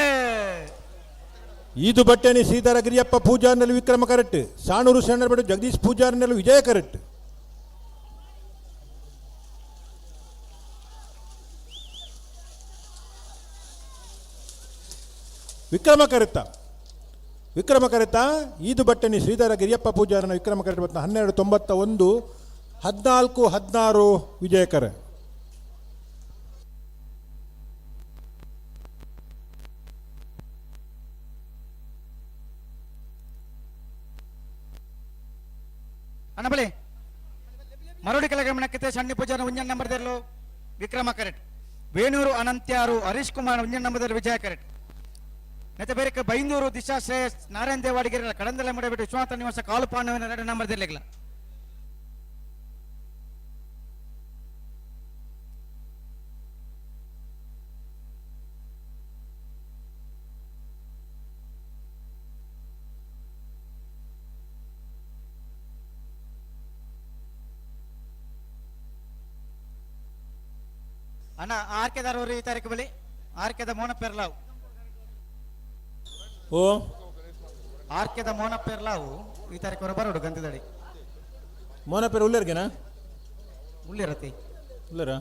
ಈದು ಬಟ್ಟೆನಿ ಶ್ರೀಧರ ಗಿರಿಯಪ್ಪ ಪೂಜಾರ್ನಲ್ಲಿ ವಿಕ್ರಮ ಕರೆಕ್ಟ್. ಸಾಣೂರು ಶರಣರ್ ಬಿಟ್ಟು ಜಗದೀಶ್ ಪೂಜಾರ್ನಲ್ಲಿ ವಿಜಯ ಕರೆಕ್ಟ್. ವಿಕ್ರಮ ಕರೆತ್ತ, ವಿಕ್ರಮ ಕರೆತ. ಈದು ಬಟ್ಟೆನಿ ಶ್ರೀಧರ ಗಿರಿಯಪ್ಪ ಪೂಜಾರನ ವಿಕ್ರಮ ಕರೆಕ್ಟ್ ಬತ್ತ. 12:91, 14:16 ವಿಜಯಕರೆ. ಅಣ್ಣ ಬಳಿ ಮರೋಡಿ ಕಲಗಮನಕ್ಕೆ ಸಣ್ಣ ಪೂಜಾರ ಒಂಜನ್ ನಂಬರ್ ದೇರ್ಲು ವಿಕ್ರಮ ಕರೆಟ್. ವೇಣೂರು ಅನಂತ್ಯಾರು ಹರೀಶ್ ಕುಮಾರ್ ಒಂಜನ್ ನಂಬರ್ ದೇರ್ಲು ವಿಜಯ ಕರೆಟ್. ನೆತ್ತ ಬೇರೆ ಬೈಂದೂರು ದಿಶಾ ಶ್ರೇಯಸ್ ನಾರಾಯಣ ದೇವಾಡಿಗೆರೆ ಕಡಂದಲೆ ಮುಡಬಿಟ್ಟು ವಿಶ್ವನಾಥ ನಿವಾಸ ಕಾಲು ಪಾಂಡವನ ಎರಡು ನಂಬರ್ ದೇರ್ಲಿಲ್ಲ. ಅಣ್ಣ ಆರ್ಕೆದಾರವರು ಈ ತಾರೀಕು ಬಳಿ ಆರ್ಕೆದ ಮೋನ ಪೆರ್ಲಾವು. ಓ ಆರ್ಕೆದ ಮೋನ ಪೆರ್ಲಾವು ಈ ತಾರೀಕು ಹೊರ ಬರೋಡು ಗಂಧದಡಿ. ಮೋನ ಪೇರು ಉಳ್ಳೇರ್ಗೆನಾ? ಉಳ್ಳಿರತಿ. ಉಳ್ಳೇರಾ?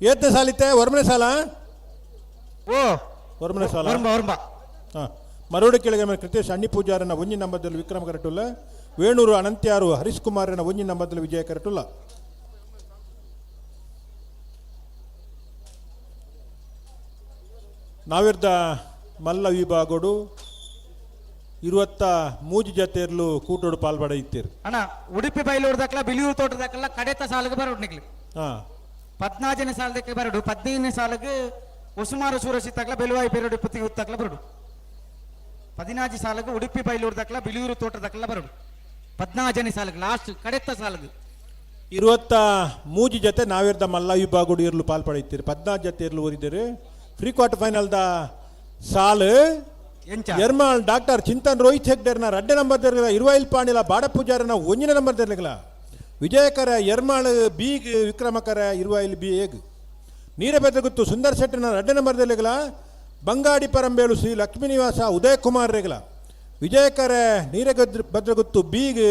ಏತನೇ ಸಾಲಿತ್ತೆ? ಒರ್ಮನೆ ಸಾಲ? ಓ ಒರ್ಮನೆ ಸಾಲ. ಒರ್ಂಬ ಒರ್ಂಬ. ಹಾಂ, ಮರೋಡಿ ಕೆಳಗೆ ಮೇಲೆ ಕೃತೇಶ್ ಅಣ್ಣಿ ಪೂಜಾರನ ಒಂಜಿ ನಂಬರ್ದಲ್ಲಿ ವಿಕ್ರಮ ಕರಟುಲ್ಲ. ವೇಣೂರು ಅನಂತ್ಯಾರು ಹರೀಶ್ ಕುಮಾರನ ಒಂಜಿ ನಂಬರ್ದಲ್ಲಿ ವಿಜಯ ಕರಟುಲ್ಲ. ನಾವಿರ್ದ ಮಲ್ಲ ವಿಭಾಗೋಡು 23 ಜತೆಯರ್ಲು ಕೂಟೋಡು ಪಾಲ್ಬಡ ಇತ್ತೀರು. ಅಣ್ಣ ಉಡುಪಿ ಬೈಲೂರು ದಾಖಲ ಬಿಳಿಯೂರು ತೋಟ ದಾಖಲ ಕಡೆತ ಸಾಲಿಗೆ ಬರೋಡು ನಿಕ್ಲಿ. ಹಾಂ. 14ನೇ ಸಾಲದಕ್ಕೆ ಬರಡು, 15ನೇ ಸಾಲಿಗೆ ಉಸುಮಾರು ಸೂರಸಿ ತಕ್ಲ ಬೆಲುವಾಯಿ ಪೆರಡು ಪುತ್ತಿಗೆ ಉತ್ತಕ್ಲ ಬರಡು. 14 ಸಾಲಿಗೆ ಉಡುಪಿ ಬೈಲೂರು ದಾಖಲ ಬಿಳಿಯೂರು ತೋಟ ದಾಖಲ ಬರಡು. 14ನೇ ಸಾಲಿಗೆ ಲಾಸ್ಟ್ ಕಡೆತ ಸಾಲಿಗೆ. 23 ಜತೆ ನಾವಿರ್ದ ಮಲ್ಲ ವಿಭಾಗೋಡು ಇರ್ಲು ಪಾಲ್ಪಡ ಇತ್ತೀರು. 14 ಜತೆ ಇರ್ಲು ಓದಿದ್ದೀರಿ. ಪ್ರೀ ಕ್ವಾರ್ಟರ್ ಫೈನಲ್ದ ಸಾಲು ಎಂಚ ಎರ್ಮಾಳ್ ಡಾಕ್ಟರ್ ಚಿಂತನ್ ರೋಹಿತ್ ಹೆಗ್ಡೆರ್ನ ರಡ್ಡೆ ನಂಬರ್ ತೆರಲಿಲ್ಲ. ಇರುವೈಲ್ ಪಾಂಡಿಲ ಬಾಡ ಪೂಜಾರನ ಒಂಜಿನ ನಂಬರ್ ತೆರಲಿಲ್ಲ. ವಿಜಯಕರ ಎರ್ಮಾಳ್ ಬೀಗ್ ವಿಕ್ರಮಕರ ಇರುವೈಲ್ ಬಿ ಏಗ್. ನೀರಬೆದ್ರಗುತ್ತು ಸುಂದರ್ ಶೆಟ್ಟಿನ ರಡ್ಡೆ ನಂಬರ್ ತೆರಲಿಲ್ಲ. ಬಂಗಾಡಿ ಪರಂಬೇಳು ಶ್ರೀ ಲಕ್ಷ್ಮೀನಿವಾಸ ಉದಯ್ ಕುಮಾರ್ ರೇಗಲ. ವಿಜಯಕರ ನೀರಗದ್ರ ಭದ್ರಗುತ್ತು ಬೀಗ್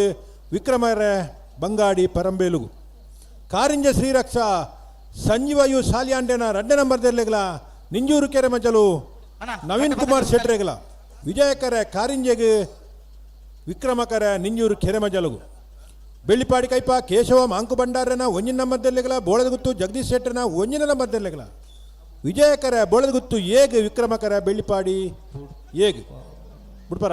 ವಿಕ್ರಮರ ಬಂಗಾಡಿ ಪರಂಬೇಲುಗು. ಕಾರಿಂಜ ಶ್ರೀರಕ್ಷಾ ಸಂಜೀವಯು ಸಾಲಿಯಾಂಡೆನ ರಡ್ಡೆ ನಂಬರ್ ತೆರಲಿಲ್ಲ. ನಿಂಜೂರು ಕೆರೆ ಮಜಲು ಅಣ್ಣ, ನವೀನ್ ಕುಮಾರ್ ಶೆಟ್ರೆಗಲ. ವಿಜಯಕರ ಕಾರಿಂಜೆಗೆ ವಿಕ್ರಮಕರ ನಿಂಜೂರು ಕೆರೆಮಜಲುಗು. ಬೆಳ್ಳಿಪಾಡಿ ಕೈಪ ಕೇಶವ ಮಾಂಕು ಭಂಡಾರನ ಒಂಜಿನ ನಂಬರ್ದಲ್ಲಿಗಲ. ಬೋಳದಗುತ್ತು ಜಗದೀಶ್ ಶೆಟ್ಟರ್ನ ಒಂಜಿನ ನಂಬರ್ದಲ್ಲಿಗಲ. ವಿಜಯಕರ ಬೋಳದಗುತ್ತು ಏಗ್ ವಿಕ್ರಮಕರ ಬೆಳ್ಳಿಪಾಡಿ ಏಗ್. ಬಿಡ್ಪಾರ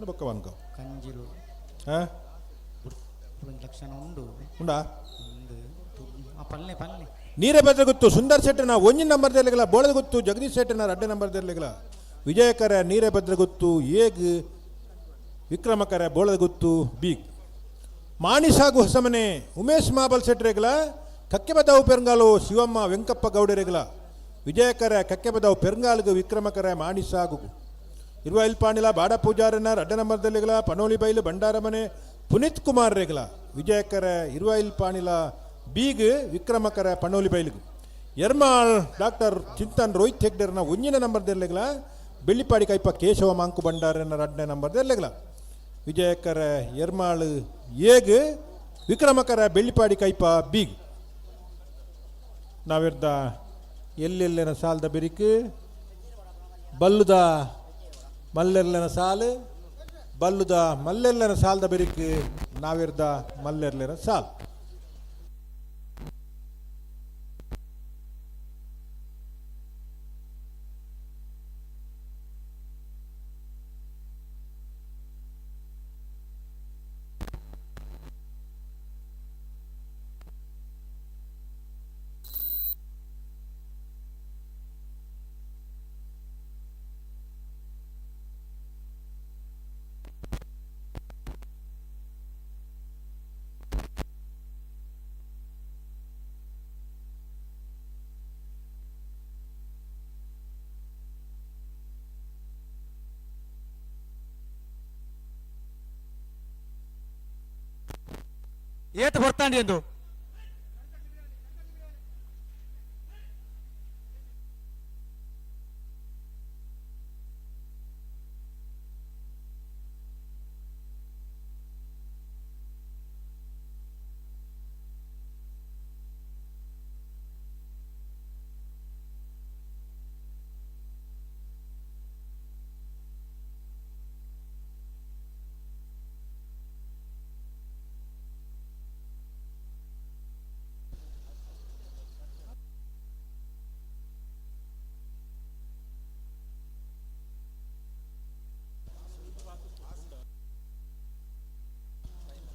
ಬೊಕ್ಕ ಅನ್ಕೋ. ಕಂಜಿಲು. ಹಾಂ. ಒಂದು ಲಕ್ಷಣ ಉಂಡು. ಉಂಡಾ? ಒಂದು ಆ ಪಲ್ಲೆ ಪಲ್ಲೆ. ನೀರಭದ್ರಗುತ್ತು ಸುಂದರ್ ಶೆಟ್ಟನ ಒಂಜಿನ ನಂಬರ್ದಲ್ಲಿಗಲ. ಬೋಳದಗುತ್ತು ಜಗದೀಶ್ ಶೆಟ್ಟನ ರಡ್ಡೆ ನಂಬರ್ದಲ್ಲಿಗಲ. ವಿಜಯಕರ ನೀರಭದ್ರಗುತ್ತು ಏಗ್ ವಿಕ್ರಮಕರ ಬೋಳದಗುತ್ತು ಬೀಗ್. ಮಾಣಿಸಾಗು ಹೊಸಮನೆ ಉಮೇಶ್ ಮಾಬಲ್ ಶೆಟ್ಟರೆಗಲ. ಕಕ್ಕೆಬದಾವು ಪೆರಂಗಾಲು ಶಿವಮ್ಮ ವೆಂಕಪ್ಪ ಗೌಡರೆಗಲ. ವಿಜಯಕರ ಕಕ್ಕೆಬದಾವು ಪೆರಂಗಾಲುಗು ವಿಕ್ರಮಕರ ಮಾಣಿಸಾಗು. ಇರುವೈಲ್ ಪಾಣಿಲ ಬಾಡ ಪೂಜಾರನ ರಡ್ಡ ನಂಬರ್ದಲ್ಲಿಗಲ. ಪನೋಲಿ ಬೈಲು ಭಂಡಾರಮನೆ ಪುನೀತ್ ಕುಮಾರ್ ರೇಗಲ. ವಿಜಯಕರ ಇರುವೈಲ್ ಪಾಣಿಲ ಬೀಗ್ ವಿಕ್ರಮಕರ ಪಣೋಲಿ ಬೈಲುಗು. ಎರ್ಮಾಳ್ ಡಾಕ್ಟರ್ ಚಿಂತನ್ ರೋಹಿತ್ ಹೆಗ್ಡೆರ್ನ ಒಂಜಿನ ನಂಬರ್ದಲ್ಲಿಗಲ. ಬೆಳ್ಳಿಪಾಡಿ ಕೈಪ ಕೇಶವ ಮಾಂಕು ಭಂಡಾರನ ರಡ್ಡನೇ ನಂಬರ್ದಲ್ಲಿಗಲ. ವಿಜಯಕರ ಎರ್ಮಾಳ್ ಏಗ್ ವಿಕ್ರಮಕರ ಬೆಳ್ಳಿಪಾಡಿ ಕೈಪ ಬೀಗ್. ನಾವಿರ್ದ ಎಲ್ಲೆಲ್ಲೆನ ಸಾಲದ ಬೆರಿಕು ಬಲ್ಲುದ ಮಲ್ಲೆರ್ಲೆನ ಸಾಲು ಬಲ್ಲುದ ಮಲ್ಲೆರ್ಲೆನ ಸಾಲದ ಬೆರಿಕು ನಾವಿರ್ದ ಮಲ್ಲೆರ್ಲೆನ ಸಾಲು. ಏತ್ ಹೊರ್ತಾಂಡಿ ಎಂದು.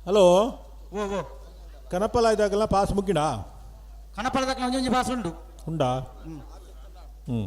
ಹಲೋ. ಓ ಓ. ಕನಪಲ ಇದಾಗಲ್ಲ ಪಾಸ್ ಮುಗಿಡ. ಕಣಪಲದಕ್ಕೆ ಒಂಜೊಂಜಿ ಪಾಸ್ ಉಂಡು. ಉಂಡಾ? ಹ್ಞೂ.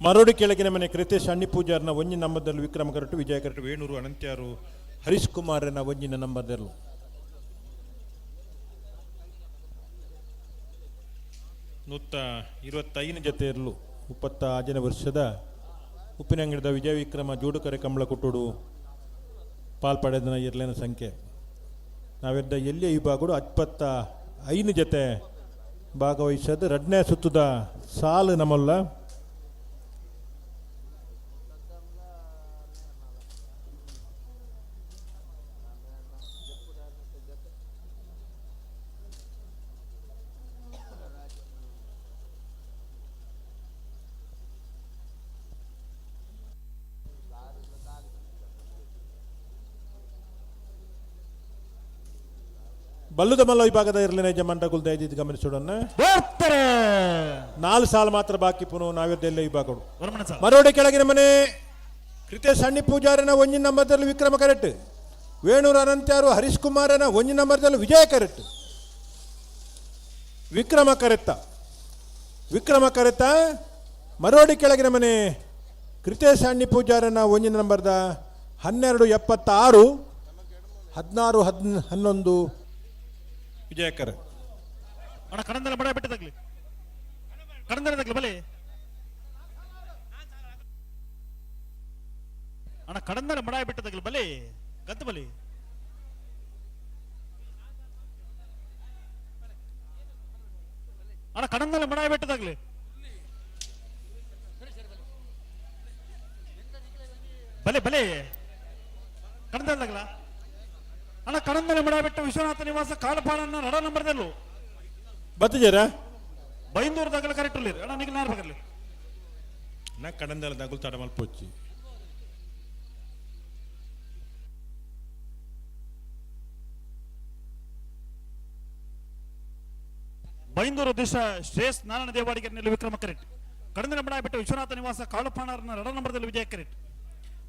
ಮರೋಡಿ ಕೆಳಗಿನ ಮನೆ ಕೃತೇಶ್ ಅಣ್ಣಿ ಪೂಜಾರ್ನ ಒಂಜಿನ ನಂಬರ್ದಲ್ಲಿ ವಿಕ್ರಮ ಕರಟು, ವಿಜಯ ಕರಟು, ವೇಣೂರು ಅನಂತ್ಯಾರು ಹರೀಶ್ ಕುಮಾರನ ಒಂಜಿನ ನಂಬರ್ದಲ್ಲೂ. 125 ಜೊತೆ ಇರಲು 36ನೇ ವರ್ಷದ ಉಪ್ಪಿನಂಗಡಿದ ವಿಜಯ ವಿಕ್ರಮ ಜೋಡುಕರೆ ಕಂಬಳ ಕೊಟ್ಟೋಡು ಪಾಲ್ಪಡೆದನ ಇರ್ಲೇನ ಸಂಖ್ಯೆ. ನಾವೆದ್ದ ಎಲ್ಲಿಯ ವಿಭಾಗಡು 25 ಜೊತೆ ಭಾಗವಹಿಸೋದು ರಡ್ನೇ ಸುತ್ತದ ಸಾಲು ನಮ್ಮಲ್ಲ. ಬಲ್ಲುದ ಮಲ್ಲ ವಿಭಾಗದ ಇರಲಿನ ಯಜಮಾನ್ರಗುಲ್ ದಯದಿದ್ದು ಗಮನಿಸೋಣ. ಬರ್ತಾರೆ. 4 ಸಾಲ ಮಾತ್ರ ಬಾಕಿ ಪುನಃ ನಾವೆಲ್ಲ ವಿಭಾಗಗಳು. ವರ್ಮಣ ಸಾಲ. ಮರೋಡಿ ಕೆಳಗಿನ ಮನೆ ಕೃತೇಶ್ ಅಣ್ಣಿ ಪೂಜಾರನ ಒಂಜಿನ ನಂಬರ್ದಲ್ಲಿ ವಿಕ್ರಮ ಕರೆಕ್ಟ್, ವೇಣೂರು ಅನಂತ್ಯಾರು ಹರೀಶ್ ಕುಮಾರನ ಒಂಜಿನ ನಂಬರ್ದಲ್ಲಿ ವಿಜಯ ಕರೆಕ್ಟ್. ವಿಕ್ರಮ ಕರೆತ್ತ, ವಿಕ್ರಮ ಕರೆತ್ತ. ಮರೋಡಿ ಕೆಳಗಿನ ಮನೆ ಕೃತೇಶ್ ಅಣ್ಣಿ ಪೂಜಾರನ ಒಂಜಿನ ನಂಬರ್ದ 12 76, 16 11 ವಿಜಯಕರ್. ಅಣ್ಣ, ಕಡಂದಲ ಬಡ ಬಿಟ್ಟು ತಗ್ಲಿ, ಕಡಂದಲ ತಗ್ಲಿ ಬಲೆ. ಅಣ್ಣ, ಕಡಂದಲ ಮಡ ಬಿಟ್ಟು ತಗ್ಲಿ ಬಲೆ, ಗದ್ದು ಬಲಿ. ಅಣ್ಣ, ಕಡಂದಲ ಮಡ ಬಿಟ್ಟು ತಗ್ಲಿ. ಬಲೆ ಬಲೆ, ಕಡಂದಲ ತಗ್ಲ. ಅಣ್ಣ, ಕಡಂದಲ ಮಡ ಬಿಟ್ಟು ವಿಶ್ವನಾಥ ನಿವಾಸ ಕಾಳಪಾಳನ್ನ ನಡ ನಂಬರ್ದಲ್ಲೂ. ಬತ್ತಿಜರ. ಬೈಂದೂರು ತಗಲ ಕರೆಕ್ಟ್ ಉಳ್ಳಿರು. ಅಣ್ಣ, ನಿಖಿಲ್ ನಾರ್ ಬಗರ್ಲಿ. ನಾ ಕಡಂದಲ ದಗುಲ್ ತಡಮಲ್ ಪೊಚ್ಚಿ. ಬೈಂದೂರು ದಿಶ ಶ್ರೇಷ್ಠ ನಾರಾಯಣ ದೇವಾಡಿಗರ್ನಲ್ಲಿ ವಿಕ್ರಮ ಕರೆಕ್ಟ್. ಕಡಂದಲ ಮಡ ಬಿಟ್ಟು ವಿಶ್ವನಾಥ ನಿವಾಸ ಕಾಳುಪಾಣರ್ನ ನಡ ನಂಬರ್ದಲ್ಲಿ ವಿಜಯ ಕರೆಕ್ಟ್.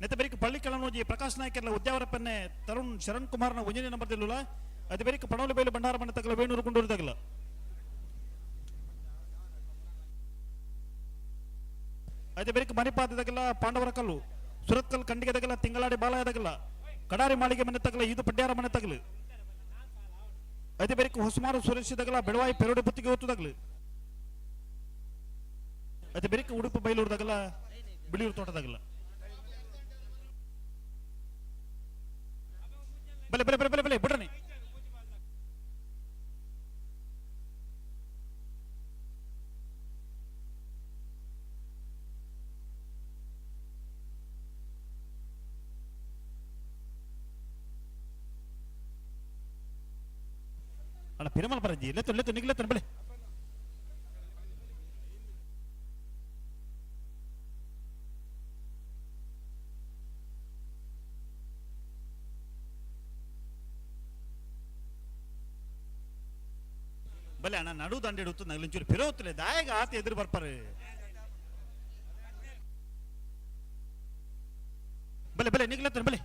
ನೆತ್ತ ಬೆರಿಕ ಪಳ್ಳಿ ಕೆಳನೋಜಿ ಪ್ರಕಾಶ್ ನಾಯ್ಕರ್ಲ ಉದ್ಯಾವರಪ್ಪನ್ನೆ ತರುಣ್ ಶರಣ್ ಕುಮಾರ್ನ ಒಂಜನೇ ನಂಬರ್ದಲ್ಲುಲ. ಅದೇ ಬೆರಿಕ ಪಣೋಲಿ ಬೇಲು ಭಂಡಾರ ಮನೆ ತಗಲ ವೇಣೂರು ಗುಂಡೂರು ತಗಲ. ಅದೇ ಬೆರಿಕ ಮಣಿಪಾದ ತಗಲ ಪಾಂಡವರ ಕಲ್ಲು ಸುರತ್ಕಲ್ ಖಂಡಿಗೆ ತಗಲ ತಿಂಗಳಾಡಿ ಬಾಲ ತಗಲ ಕಡಾರಿ ಮಾಳಿಗೆ ಮನೆ ತಗಲ ಇದು ಪಡ್ಯಾರ ಮನೆ ತಗಲು. ಅದೇ ಬೆರಿಕ ಹೊಸಮಾರು ಸುರೇಶ್ ತಗಲ ಬೆಳವಾಯಿ ಪೆರೋಡಿ ಬುತ್ತಿಗೆ ಹೊತ್ತು ತಗಲು. ಅದೇ ಬೆರಿಕ ಉಡುಪು ಬೈಲೂರು ತಗಲ ಬಿಳಿಯೂರು ತೋಟ ತಗಲ. ಬಲೆ ಬಲೆ ಬಲೆ ಬಲೆ ಬಲೆ ಬಿಡ್ರನಿ. ಅಣ್ಣ, ಪಿರಮಲ್ ಬರಂಜಿ ಲೆತ್ತು ಲೆತ್ತು ನಿಗ್ಲೆತ್ತು ಬಲೆ. ಬಲೆ ಅಣ್ಣ ನಡು ದಂಡೆ ಉತ್ತು ನಗಲಿಂಚೂರು ಪಿರೋತ್ಲೆ ದಾಯಗ ಆತ ಎದುರು ಬರ್ಪಾರೆ. ಬಲೆ ಬಲೆ ನಿಗ್ಲತ್ತನ ಬಲೆ.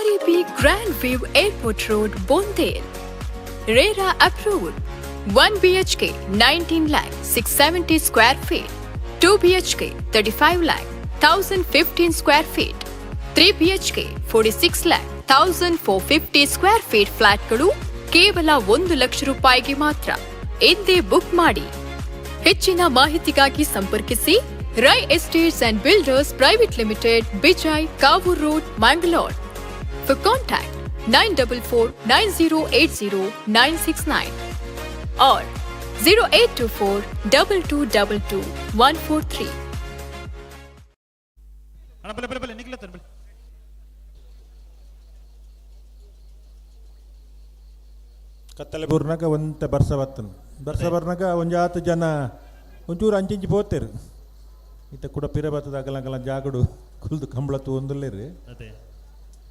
RAP Grand View Airport Road, Bondel. RERA approved. 1 BHK 19 lakh 670 square feet. 2 BHK 35 lakh 1015 square feet. 3 BHK 46 lakh 1450 square feet ಫ್ಲಾಟ್ಗಳು ಕೇವಲ 1 ಲಕ್ಷ ರೂಪಾಯಿಗೆ ಮಾತ್ರ. ಎಂದೇ ಬುಕ್ ಮಾಡಿ. ಹೆಚ್ಚಿನ ಮಾಹಿತಿಗಾಗಿ ಸಂಪರ್ಕಿಸಿ Rai estates and builders private limited, Bejai, Kavoor road, Mangalore. For contact 944 9080 969 or 0824 2222 143. ಅಣ್ಣ ಬಲೆ ಬಲೆ ಬಲೆ ನಿಗ್ಲತ್ತನ ಬಲೆ. ಕತ್ತಲೆ ಬೂರ್ನಾಗ ಒಂತೆ ಬರ್ಸ ಬತ್ತನು ಬರ್ಸ ಬರ್ನಾಗ ಒಂಜಾತು ಜನ ಒಂಚೂರು ಅಂಚಿಂಚಿ ಪೋತೇರು. ಇತ್ತ ಕೂಡ ಪಿರ ಬತ್ತದ ಅಗಲ ಜಾಗಡು ಕುಲ್ದು ಕಂಬಳ ತೂಂದುಲ್ಲೇರು. ಅದೇ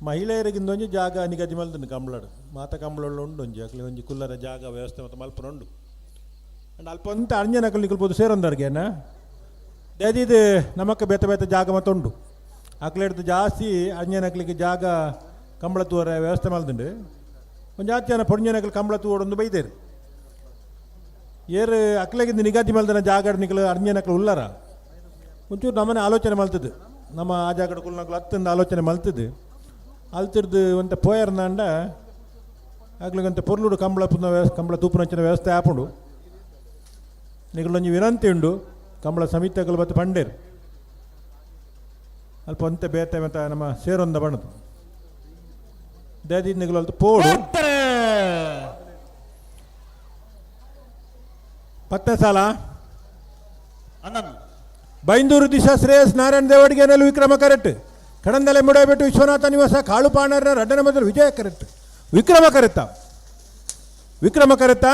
ಮಹಿಳೆಯರಿಗಿಂದ ಒಂಜಿ ಜಾಗ ನಿಗದಿ ಮಲ್ತುಂಡು ಕಂಬಳಡು ಮಾತ ಕಂಬಳ ಉಂಡು ಒಂಜಿ ಅಕ್ಲೆ ಒಂಜಿ ಕುಲ್ಲರ ಜಾಗ ವ್ಯವಸ್ಥೆ ಮತ್ತು ಮಲ್ಪನ ಉಂಡು. ಅಂಡ್ ಅಲ್ಪ ಒಂತೆ ಅರ್ಜನಕಲ್ ನಿಕಲ್ಬೋದು ಸೇರೊಂದರ್ಗೇನ ದಯದೀದು ನಮಕ್ ಬೇತೆ ಬೇತೆ ಜಾಗ ಮತ್ತು ಉಂಡು. ಅಕ್ಲೆಡ್ದು ಜಾಸ್ತಿ ಅಂಜನಕ್ಲಿಗೆ ಜಾಗ ಕಂಬಳ ತೂವರೆ ವ್ಯವಸ್ಥೆ ಮಲ್ದುಂಡು. ಒಂಜಿ ಜಾತಿ ಜನ ಪೊಂಜನಕಲ್ ಕಂಬಳ ತೂವಡೊಂದು ಬೈದೇರು. ಏರು ಅಕ್ಲೆಗಿಂದ ನಿಗದಿ ಮಲ್ದನ ಜಾಗ ನಿಕಲು ಅರ್ಜನಕ್ಲು ಉಲ್ಲರ ಒಂಚೂರು ನಮ್ಮನೆ ಆಲೋಚನೆ ಮಲ್ತದ್ದು. ನಮ್ಮ ಆ ಜಾಗಡ ಕುಲ್ನಕ್ಲು ಅತ್ತಂದು ಆಲೋಚನೆ ಮಲ್ತದ್ದು. ಅಲ್ತಿರ್ದು ಒಂತೆ ಪೋಯರ್ನಾಂಡ ಅಕ್ಲೆಗಂತೆ ಪೊರ್ಲುಡು ಕಂಬಳ ಪುನ ಕಂಬಳ ತೂಪುನಂಚಿನ ವ್ಯವಸ್ಥೆ ಆಪುಂಡು. ನಿಕಲೊಂಜಿ ವಿನಂತಿ ಉಂಡು ಕಂಬಳ ಸಮಿತಿಗಳು ಮತ್ತು ಪಂಡೇರು ಅಲ್ಪ ಒಂತೆ ಬೇತೆ ಮತ್ತೆ ನಮ್ಮ ಸೇರೊಂದ ಬಣ್ಣದು ದಯದೀದ್ ನಿಕಲು ಅಲ್ತು ಪೋಡು. ಪತ್ತೆ ಸಾಲ ಅನ್ನನ್ ಬೈಂದೂರು ದಿಶಾ ಶ್ರೇಯಸ್ ನಾರಾಯಣ ದೇವಡಿಗೆನಲ್ಲಿ ವಿಕ್ರಮ ಕರೆಕ್ಟ್. ಕಡಂದಲೆ ಮುಡಬಿಟ್ಟು ವಿಶ್ವನಾಥ ನಿವಾಸ ಕಾಳುಪಾಣರ ರಡ್ಡನ ಮೊದಲು ವಿಜಯ ಕರೆಕ್ಟ್. ವಿಕ್ರಮ ಕರೆತ ವಿಕ್ರಮ ಕರೆತ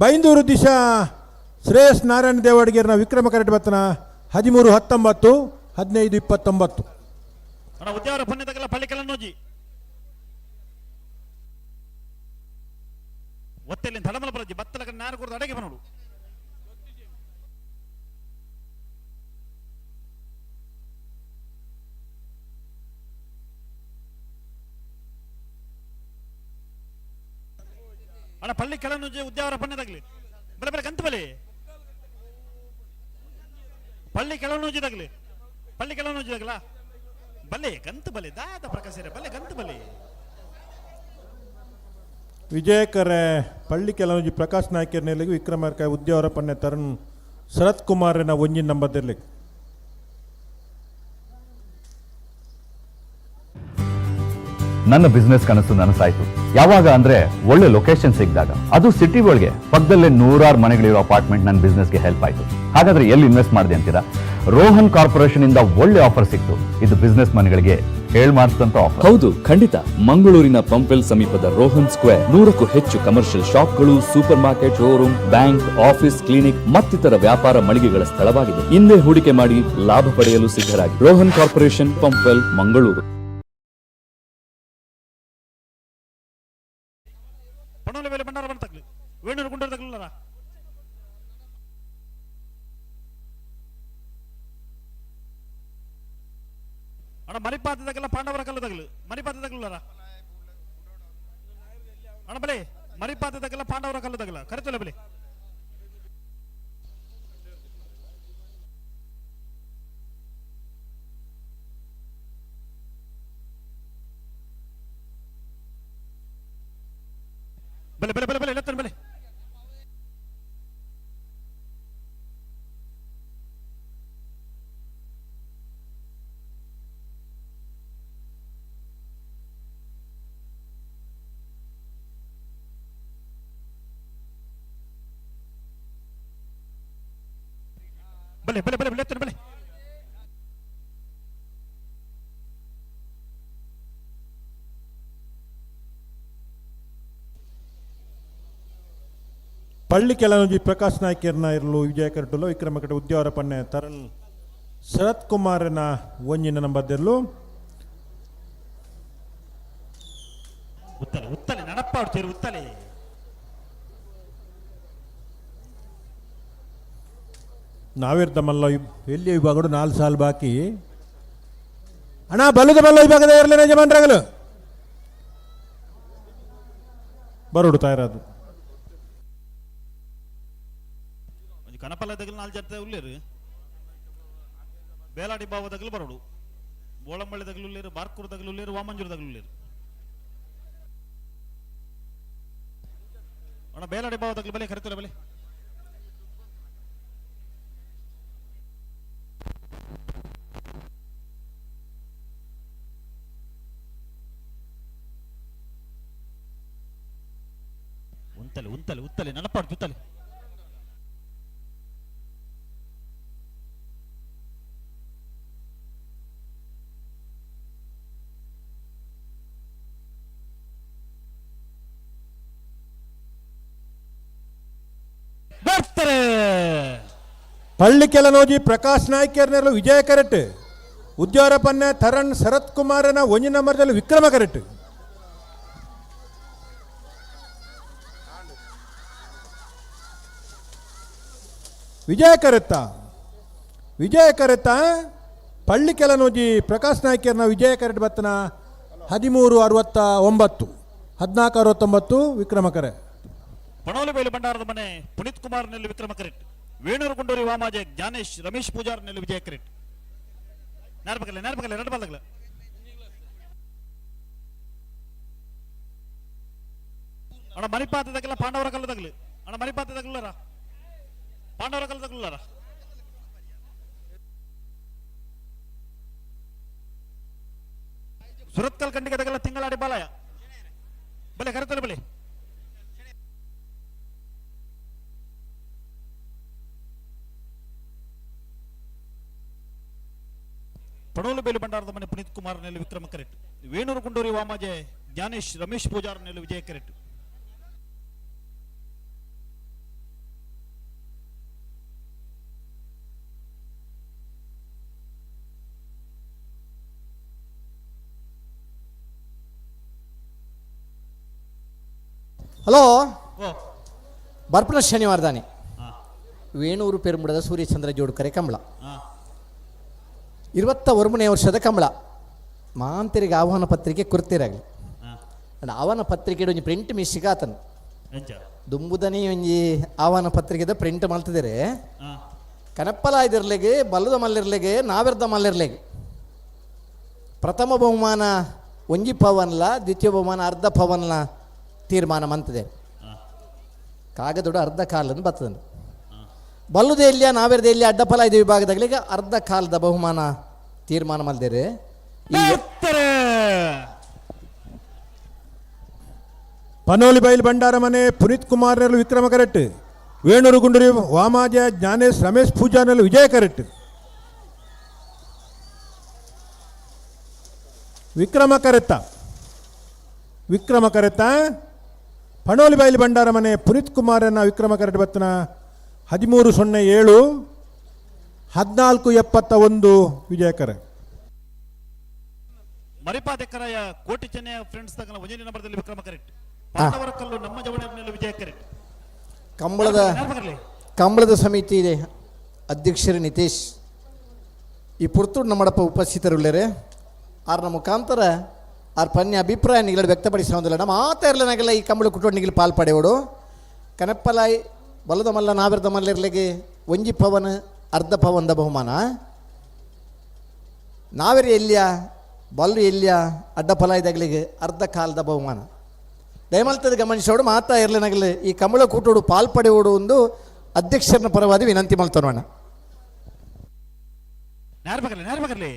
ಬೈಂದೂರು ದಿಶಾ ಶ್ರೇಯಸ್ ನಾರಾಯಣ ದೇವಡಿಗೆರ್ನ ವಿಕ್ರಮ ಕರೆಕ್ಟ್ ಬತ್ತನ 13-19 15-29. ಅಣ್ಣ ಉದ್ಯಾವರ ಪುಣ್ಯದಗಲ ಪಳ್ಳಿಕಲ ನೋಜಿ ಒತ್ತೆಲ್ಲಿ ತಡಮಲ ಬರಜಿ ಬತ್ತಲಕ ನಾರು ಕೊಡ್ದು ಅಡಗೆ ಬನೋಡು. ಅಣ್ಣ ಪಳ್ಳಿ ಕೆಳನುಜಿ ಉದ್ಯಾವರ ಪಣ್ಯದಾಗ್ಲಿ ಬಲೆ ಬಲೆ ಕಂತು ಬಲೆ ಪಳ್ಳಿ ಕೆಳನುಜಿದಾಗ್ಲಿ ಪಳ್ಳಿ ಕೆಳನುಜಿದಾಗ್ಲ ಬಲೆ ಕಂತು ಬಲೆ ದಾದ ಪ್ರಕಾಶರೆ ಬಲೆ ಕಂತು ಬಲೆ. ವಿಜಯಕರೆ ಪಳ್ಳಿ ಕೆಲವೊಂಜಿ ಪ್ರಕಾಶ್ ನಾಯ್ಕರ್ನೆಲ್ಲಿಗೆ ವಿಕ್ರಮಾರ್ಕ ಉದ್ಯಾವರ ಪಣ್ಯ ತರುಣ್ ಶರತ್ ಕುಮಾರನ ಒಂಜಿನ ನಂಬರ್ ಇರ್ಲಿಕ್ಕೆ. ನನ್ನ ಬಿಸ್ನೆಸ್ ಕನಸು ನನಸಾಯ್ತು. ಯಾವಾಗ ಅಂದ್ರೆ ಒಳ್ಳೆ ಲೊಕೇಶನ್ ಸಿಕ್ಕಿದಾಗ, ಅದು ಸಿಟಿ ಒಳಗೆ ಪಕ್ಕದಲ್ಲೇ ನೂರಾರು ಮನೆಗಳಿರೋ ಅಪಾರ್ಟ್ಮೆಂಟ್ ನನ್ನ ಬಿಸ್ನೆಸ್ಗೆ ಹೆಲ್ಪ್ ಆಯ್ತು. ಹಾಗಾದ್ರೆ ಎಲ್ಲಿ ಇನ್ವೆಸ್ಟ್ ಮಾಡಿದೆ ಅಂತೀರಾ? ರೋಹನ್ ಕಾರ್ಪೊರೇಷನ್ ಇಂದ ಒಳ್ಳೆ ಆಫರ್ ಸಿಕ್ತು. ಇದು ಬಿಸ್ನೆಸ್ ಮನೆಗಳಿಗೆ ಹೇಳ್ ಮಾಡಿಸಿದಂತ ಆಫರ್. ಹೌದು, ಖಂಡಿತ. ಮಂಗಳೂರಿನ ಪಂಪೆಲ್ ಸಮೀಪದ ರೋಹನ್ ಸ್ಕ್ವೇರ್ 100ಕ್ಕೂ ಹೆಚ್ಚು commercial ಶಾಪ್ಗಳು, super market, showroom, bank, office, clinic ಮತ್ತಿತರ ವ್ಯಾಪಾರ ಮಳಿಗೆಗಳ ಸ್ಥಳವಾಗಿದೆ. ಹಿಂದೆ ಹೂಡಿಕೆ ಮಾಡಿ ಲಾಭ ಪಡೆಯಲು ಸಿದ್ಧರಾಗಿ. ರೋಹನ್ ಕಾರ್ಪೊರೇಷನ್, ಪಂಪೆಲ್, ಮಂಗಳೂರು. ಪಣೋಲೆ ಮೇಲೆ ಭಂಡಾರ ಬಂದ ತಗ್ಲಿ ವೇಣೂರು ಗುಂಡೂರು ತಗ್ಲಿಲ್ಲ. ಅಣ್ಣ ಮರಿಪಾತದಾಗೆಲ್ಲ ಪಾಂಡವರ ಕಲ್ಲು ತಗಲು ಮರಿಪಾತ ತಗಲರ ಅಣ್ಣ ಬಲೆ ಮರಿಪಾತದಾಗೆಲ್ಲ ಪಾಂಡವರ ಕಲ್ಲು ತಗಲ ಕರೆತೊಲೆ ಬಲೆ. ಬಲೆ ಬಲೆ ಬಲೆ ಬಲೆ ಎತ್ತನ ಬಲೆ. ಬಲೆ ಬಲೆ ಬಲೆ ಬಲೆ ಎತ್ತನ ಬಲೆ. ಪಳ್ಳಿ ಕೆಲವೊಂಜಿ ಪ್ರಕಾಶ್ ನಾಯ್ಕರ್ನ ಇರಲು ವಿಜಯ ಕರಟುಲ ವಿಕ್ರಮ ಕಟ ಉದ್ಯಾವರ ಪನ್ನೆ ತರುಣ್ ಶರತ್ ಕುಮಾರನ ಒಂಜಿನ ನಂಬರ್ ದೆರ್ಲು. ಉತ್ತಲೆ ಉತ್ತಲೆ ನಡಪ್ಪಾಡು ಚೇರು ಉತ್ತಲೆ. ನಾವಿರ್ದ ಮಲ್ಲ ಎಲ್ಲಿ ವಿಭಾಗಡು 4 ಸಾಲು ಬಾಕಿ. ಅಣ್ಣ ಬಲ್ಲದ ಮಲ್ಲ ವಿಭಾಗದ ಇರಲಿಲ್ಲ ಯಜಮಾನ್ರಾಗಲು ಬರೋಡು ತಯಾರದು. ಒಂಜಿ ಕನಪಲ್ಲ ದಗಲು 4 ಜನ ಉಲ್ಲೇರು. ಬೇಲಾಡಿ ಬಾವ ದಗಲು ಬರೋಡು, ಬೋಳಂಬಳ್ಳಿ ದಗಲು ಉಲ್ಲೇರು, ಬಾರ್ಕೂರು ದಗಲು ಉಲ್ಲೇರು, ವಾಮಂಜೂರು ದಗಲು ಉಲ್ಲೇರು. ಅಣ್ಣ ಬೇಲಾಡಿ ಬಾವ ದಗಲು ಬಲೆ ಕರಿತಲ್ಲ ಬಲೆ. ಉಂತಲೆ ಉಂತಲೆ ಉತ್ತಲೆ ನನಪಾಡು ಉತ್ತಲೆ. ಬರ್ತಾರೆ. ಪಳ್ಳಿಕೆಲನೋಜಿ ಪ್ರಕಾಶ್ ನಾಯ್ಕರ್ನೆಲ್ಲ ವಿಜಯ ಕರೆಟ್. ಉದ್ಯಾರಪನ್ನೆ ತರಣ್ ಶರತ್ ಕುಮಾರನ ಒಂಜಿ ನಂಬರ್ದಲ್ಲಿ ವಿಕ್ರಮ ಕರೆಟ್. ವಿಜಯ ಕರೆತ್ತ ವಿಜಯ ಕರೆತ್ತ ಪಳ್ಳಿಕೆಲನೋಜಿ ಪ್ರಕಾಶ್ ನಾಯ್ಕರ್ನ ವಿಜಯ ಕರೆಟ್ ಬತ್ತನ 13:69 14:69 ವಿಕ್ರಮ ಕರೆ. ಪಣೋಲಿಬೈಲು ಭಂಡಾರದ ಮನೆ ಪುನೀತ್ ಕುಮಾರ್ ನೆಲ್ಲಿ ವಿಕ್ರಮ ಕರೆಟ್. ವೇಣೂರು ಗುಂಡೂರಿ ವಾಮಾಜೆ ಜ್ಞಾನೇಶ್ ರಮೇಶ್ ಪೂಜಾರ್ ನೆಲ್ಲಿ ವಿಜಯ ಕರೆಟ್. ನೇರ್ಪಕಲ್ಲ ನೇರ್ಪಕಲ್ಲ ಎರಡು ಬಾಲ್ದಗಲ. ಅಣ್ಣ ಮಣಿಪಾತದಗಲ ಪಾಂಡವರ ಕಲ್ಲದಗಲು. ಅಣ್ಣ ಮಣಿಪಾತದಗಲರ ಪಾಂಡವರ ಕಲ್ಲದಗಲರ. ಸುರತ್ಕಲ್ ಖಂಡಿಗದಗಲ ತಿಂಗಳಾಡಿ ಬಾಲಯ ಬಲೆ ಕರೆತಲೆ ಬಲೆ. ಪಡೋಲು ಬೇಲು ಭಂಡಾರದ ಮನೆ ಪುನೀತ್ ಕುಮಾರ್ ನೆಲ್ಲಿ ವಿಕ್ರಮ ಕರೆಟ್. ವೇಣೂರು ಗುಂಡೂರಿ ವಾಮಾಜೆ ಜ್ಞಾನೇಶ್ ರಮೇಶ್ ಪೂಜಾರ್ ನೆಲ್ಲಿ ವಿಜಯ ಕರೆಟ್. ಹಲೋ, ಓ ಬರ್ಪನ ಶನಿವಾರದಾನೆ ವೇಣೂರು ಪೆರುಂಬುಡದ ಸೂರ್ಯಚಂದ್ರ ಜೋಡ್ಕರೆ ಕಂಬಳ 29ನೇ ವರ್ಷದ ಕಂಬಳ ಮಾಂತರಿಗೆ ಆಹ್ವಾನ ಪತ್ರಿಕೆ ಕೊರ್ತಿರಾಗಲಿ. ಆಹ್ವಾನ ಪತ್ರಿಕೆ ಒಂಜಿ ಪ್ರಿಂಟ್ ಮಿಸ್ಸಿಗೆ ಆತನು ದುಂಬುದನಿ ಒಂಜಿ ಆಹ್ವಾನ ಪತ್ರಿಕೆದ ಪ್ರಿಂಟ್ ಮಲ್ತಿದ್ದಾರೆ. ಕನಪ್ಪಲಾಯ್ದಿರ್ಲೆಗೆ ಬಲ್ಲದ ಮಲ್ಲಿರ್ಲೆಗೆ ನಾವೆರ್ದ ಮಲ್ಲಿರ್ಲೆಗೆ ಪ್ರಥಮ ಬಹುಮಾನ ಒಂಜಿ ಪವನ್ಲ, ದ್ವಿತೀಯ ಬಹುಮಾನ ಅರ್ಧ ಪವನ್ಲ ತೀರ್ಮಾನ ಮಂತದೆ. ಕಾಗದೋಡು ಅರ್ಧ ಕಾಲನ್ನು ಬರ್ತದೆ. ಬಲ್ಲುದೇ ಇಲ್ಲಿಯ ನಾವೆರ್ದ ಇಲ್ಲಿ ಅಡ್ಡಫಲ ಇದು ವಿಭಾಗದಾಗಲಿಗೆ ಅರ್ಧ ಕಾಲದ ಬಹುಮಾನ ತೀರ್ಮಾನ ಮಲ್ದೇರೆ. ಪನೋಲಿ ಬೈಲ್ ಭಂಡಾರ ಮನೆ ಪುನೀತ್ ಕುಮಾರ್ ನೆಲ್ಲು ವಿಕ್ರಮ ಕರೆಟ್. ವೇಣೂರು ಗುಂಡೂರಿ ವಾಮಾಜ ಜ್ಞಾನೇಶ್ ರಮೇಶ್ ಪೂಜಾ ನೆಲ್ಲು ವಿಜಯ ಕರೆಟ್. ವಿಕ್ರಮ ಕರೆತ್ತ ವಿಕ್ರಮ ಕರೆತ್ತ ಪಣೋಲಿ ಬೈಲ್ ಭಂಡಾರ ಮನೆ ಪುನೀತ್ ಕುಮಾರನ ವಿಕ್ರಮ ಕರೆಟ್ ಬತ್ತನ 13:07 14:71 ವಿಜಯಕರ. ಮರಿಪಾದೆಕ್ಕರಾಯ ಕೋಟಿ ಚೆನ್ನಯ ಫ್ರೆಂಡ್ಸ್ ತಗಲ ಒಂಜನೇ ನಂಬರ್ದಲ್ಲಿ ವಿಕ್ರಮ ಕರೆಕ್ಟ್. ಪಾಂಡವರ ಕಲ್ಲು ನಮ್ಮ ಜವಳಿಯರ ವಿಜಯ ಕರೆಕ್ಟ್. ಕಂಬಳದ ಕಂಬಳದ ಸಮಿತಿ ಇದೆ ಅಧ್ಯಕ್ಷರು ನಿತೇಶ್ ಈ ಪುರ್ತೂರು ನಮ್ಮಡಪ್ಪ ಉಪಸ್ಥಿತರುಳ್ಳರೆ ಆರ್ನ ಮುಖಾಂತರ ಆರ್ ಪನ್ಯ ಅಭಿಪ್ರಾಯ ನಿಗಲು ವ್ಯಕ್ತಪಡಿಸೋದಿಲ್ಲ. ನಮ್ಮ ಆತ ಇರಲನಾಗೆಲ್ಲ ಈ ಕಂಬಳ ಕುಟುಂಬ ನಿಗಲು ಪಾಲ್ ಪಡೆಯೋಡು. ಕನಪ್ಪಲಾಯ್ ಬಲದ ಮಲ್ಲ ನಾವಿರದ ಮಲ್ಲಿರ್ಲಿಗೆ ಒಂಜಿ ಪವನ್ ಅರ್ಧ ಪವನ್ದ ಬಹುಮಾನ. ನಾವೆರಿ ಎಲ್ಲಿಯ ಬಲ್ಲು ಎಲ್ಲಿಯ ಅಡ್ಡ ಫಲಾಯ್ದಾಗಲಿಗೆ ಅರ್ಧ ಕಾಲದ ಬಹುಮಾನ. ದಯಮಲ್ತದ ಗಮನಿಸೋಡು ಮಾತಾ ಇರ್ಲಿನಾಗಲಿ ಈ ಕಂಬಳ ಕೂಟೋಡು ಪಾಲ್ ಪಡೆಯೋಡು ಒಂದು ಅಧ್ಯಕ್ಷರನ್ನ ಪರವಾಗಿ ವಿನಂತಿ ಮಲ್ತೋಣ. ನೇರ್ಬಗಲಿ ನೇರ್ಬಗಲಿ.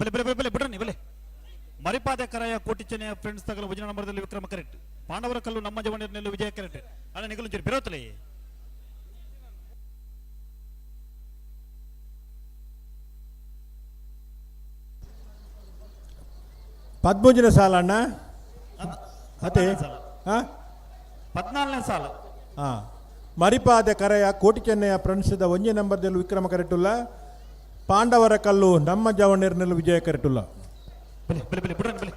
ಬಲೆ ಬಲೆ ಬಲೆ ಬಲೆ ಬಿಡ್ರನಿ ಬಲೆ. ಮರಿಪಾದೆ ಕರಾಯ ಕೋಟಿಚನೆಯ ಫ್ರೆಂಡ್ಸ್ ತಗಲ ಭುಜನ ನಂಬರದಲ್ಲಿ ವಿಕ್ರಮ ಕರೆಕ್ಟ್. ಪಾಂಡವರ ಕಲ್ಲು ನಮ್ಮ ಜವನಿನಲ್ಲಿ ವಿಜಯ ಕರೆಕ್ಟ್. ಅಣ್ಣ ನಿಗಲು ಚೂರು ಬಿರೋತಲೆ. ಪದ್ಮೂಜಿನ ಸಾಲ ಅಣ್ಣ ಅತೆ ಹಾಂ 14ನೇ ಸಾಲು. ಹಾಂ ಮರಿಪಾದೆ ಕರೆಯ ಕೋಟಿ ಚೆನ್ನಯ ಫ್ರೆಂಡ್ಸ್ದ ಒಂಜಿ ನಂಬರ್ದಲ್ಲಿ ವಿಕ್ರಮ ಕರೆಟುಲ್ಲ. ಪಾಂಡವರ ಕಲ್ಲು ನಮ್ಮ ಜವಣಿರ್ನಲ್ಲಿ ವಿಜಯ ಕರೆಟುಲ್ಲ. ಬಲೆ ಬಲೆ ಬಲೆ ಬಿಡ್ರನಿ ಬಲೆ.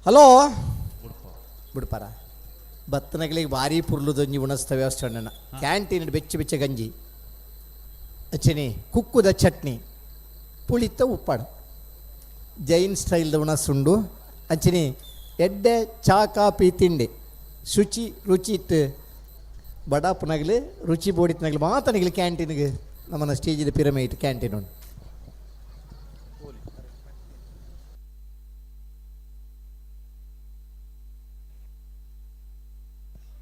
ಹಲೋ ಬಿಡ್ಪಾರ ಬತ್ತನಗಳಿಗೆ ಭಾರಿ ಪುರ್ಲುದೊಂಜಿ ಉಣಸ್ತ ವ್ಯವಸ್ಥೆ ಅಣ್ಣನ ಕ್ಯಾಂಟೀನ್ ಬೆಚ್ಚ ಬೆಚ್ಚ ಗಂಜಿ ಅಚ್ಚನಿ ಕುಕ್ಕುದ ಚಟ್ನಿ ಪುಳಿತ ಉಪ್ಪಾಡು ಜೈನ್ ಸ್ಟೈಲ್ದ ಉಣಸುಂಡು ಅಂಚನೆ ಎಡ್ಡೆ ಚಾ ಕಾಪಿ ತಿಂಡಿ ಶುಚಿ ರುಚಿ ಇತ್ತು ಬಡಾಪುನಗಲು ರುಚಿ ಬೋಡಿತ್ನಗಲು ಮಾತನಗಲು ಕ್ಯಾಂಟೀನ್ಗೆ ನಮ್ಮನ್ನ ಸ್ಟೇಜಿದ ಪಿರಮಿಡ್ ಕ್ಯಾಂಟೀನ್ ಉಂಟು.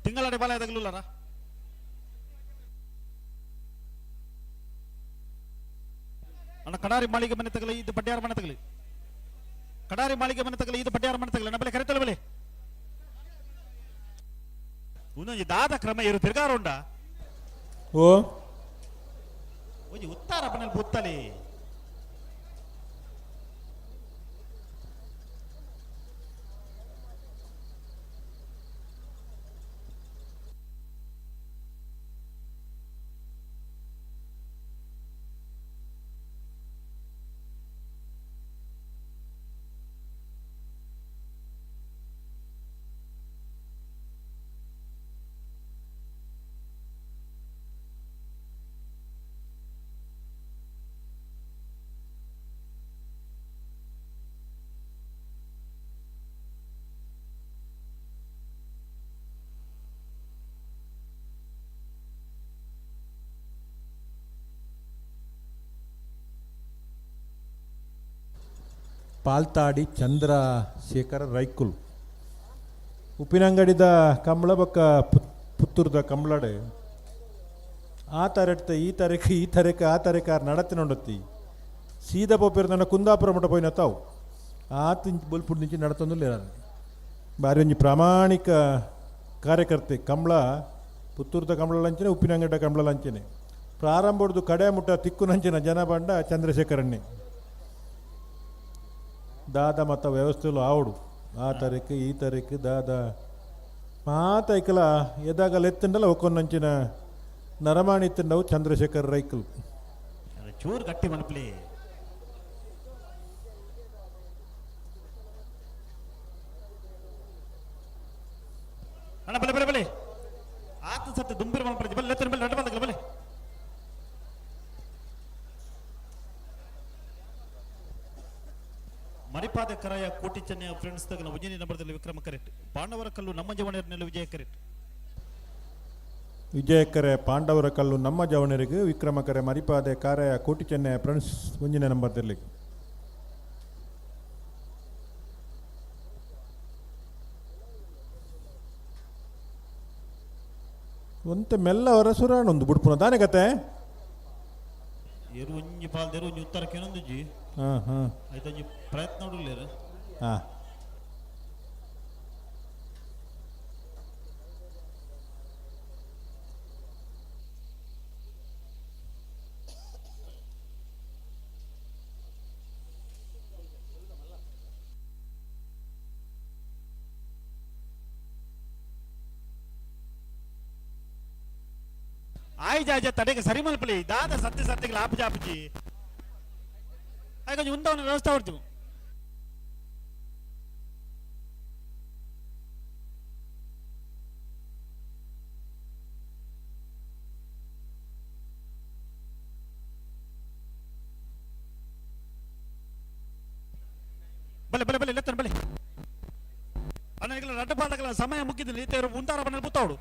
ತಿಂಗಳಾಡಿ ಬಾಲ ತಗಲುಲ್ಲಾರ. ಅಣ್ಣ ಕಡಾರಿ ಮಾಳಿಗೆ ಮನೆ ತಗಲಿ ಇದು ಬಡ್ಡಿಯಾರ ಮನೆ ತಗಲಿ. ಕಡಾರಿ ಮಾಳಿಗೆ ಮನೆ ತಗಲಿ ಇದು ಬಡ್ಡಿಯಾರ ಮನೆ ತಗಲಿ. ನಮ್ಮಲ್ಲಿ ಕರೆತಲ್ಲ ಬಲೆ. ಒಂದೊಂದು ದಾದ ಕ್ರಮ ಇರು ತಿರ್ಗಾರ ಉಂಡ. ಓ ಒಂಜಿ ಉತ್ತಾರ ಮನೇಲಿ ಬುತ್ತಲಿ. ಪಾಲ್ತಾಡಿ ಚಂದ್ರಶೇಖರ ರೈಕುಲ್ ಉಪ್ಪಿನಂಗಡಿದ ಕಂಬಳ ಬೊಕ್ಕ ಪುತ್ತೂರ್ದ ಕಂಬಳಡೆ ಆ ತರಡ್ತ ಈ ತಾರೀಕು ಈ ತಾರೀಕು ಆ ತಾರೀಕು ಆರು ನಡತಿನೊಂಡತ್ತಿ ಸೀದಾ ಪೋಪಿರ್ದನ ಕುಂದಾಪುರ ಮಠ ಪೋಯಿನ ತಾವು ಆತ ಬೊಲ್ಪುಡ್ ನಿಂಚಿ ನಡತೊಂದು ಬಾರಿ ಒಂಜಿ ಪ್ರಾಮಾಣಿಕ ಕಾರ್ಯಕರ್ತೆ ಕಂಬಳ ಪುತ್ತೂರ್ದ ಕಂಬಳ ಲಂಚನೆ ಉಪ್ಪಿನಂಗಡ ಕಂಬಳ ಲಂಚನೆ ಪ್ರಾರಂಭದ್ದು ಕಡೆ ಮುಟ್ಟ ತಿಕ್ಕು ನಂಚಿನ ಜನ ಬಂಡ ಚಂದ್ರಶೇಖರಣ್ಣೆ ದಾದ ಮತ ವ್ಯವಸ್ಥೆಲು ಆವಡು ಆ ತಾರೀಕು ಈ ತಾರೀಕು ದಾದ ಮಾತ ಐಕಲ ಎದಾಗ ಎತ್ತಂಡಲ ಒಕ್ಕೊಂದಂಚಿನ ನರಮಾಣಿ ತಿಂಡವು ಚಂದ್ರಶೇಖರ್ ರೈಕಲ್. ಚೂರು ಗಟ್ಟಿ ಮನಪ್ಲಿ. ಅಣ್ಣ ಬಲೆ ಬಲೆ ಬಲೆ ಆತ ಸತ್ಯ ದುಂಬಿರ ಮನಪ್ರಜೆ ಬಲೆ ಲೆತ್ತನ ಬಲೆ ನಟ ಬಂದಗಲ ಬಲೆ. ಮರಿಪಾದ ಕರಾಯ ಕೋಟಿ ಚೆನ್ನಯ ಫ್ರೆಂಡ್ಸ್ ತಗಲ ಉಜ್ಜಿನಿ ನಂಬರದಲ್ಲಿ ವಿಕ್ರಮ ಕರೆಕ್ಟ್. ಪಾಂಡವರ ಕಲ್ಲು ನಮ್ಮ ಜವಣಿಯರ್ನಲ್ಲಿ ವಿಜಯ ಕರೆಕ್ಟ್. ವಿಜಯಕರೆ ಪಾಂಡವರ ಕಲ್ಲು ನಮ್ಮ ಜವಣರಿಗೆ ವಿಕ್ರಮಕರೆ ಮರಿಪಾದೆ ಕಾರಾಯ ಕೋಟಿ ಚೆನ್ನಯ ಫ್ರೆಂಡ್ಸ್ ಒಂಜಿನ ನಂಬರ್ದಲ್ಲಿ. ಒಂತೆ ಮೆಲ್ಲ ಹೊರ ಸುರಾಣೊಂದು ಬುಡ್ಪುನ ದಾನೆ ಕತೆ. ಎರು ಒಂಜಿ ಪಾಲ್ದೇರು ಒಂಜಿ ಉತ್ತರಕ್ಕೆ ಏನೊಂದು ಜಿ. ಹಾಂ ಹಾಂ ಆಯ್ತೊಂಜಿ ಪ್ರಯತ್ನ ನೋಡಲೇರು. ಹಾಂ ಆಯ್ಜ ಆಯ್ಜ ತಡೆಗೆ ಸರಿ ಮಲ್ಪಲಿ ದಾದ ಸತ್ಯ ಸತ್ಯಗೆ ಲಾಪ ಜಾಪಜಿ ಆಯ್ತು ಉಂದವನ ವ್ಯವಸ್ಥೆ ಹೊರ್ತು. ಬಲೆ ಬಲೆ ಬಲೆ ಲೆತ್ತನ ಬಲೆ ಅಣ್ಣ ಈಗಲ ರಡ್ಡ ಪಾದಕಲ ಸಮಯ ಮುಗಿದಿಲ್ಲ ಈತ ಉಂತಾರ ಬಣ್ಣ ಬುತ್ತಾವಡು.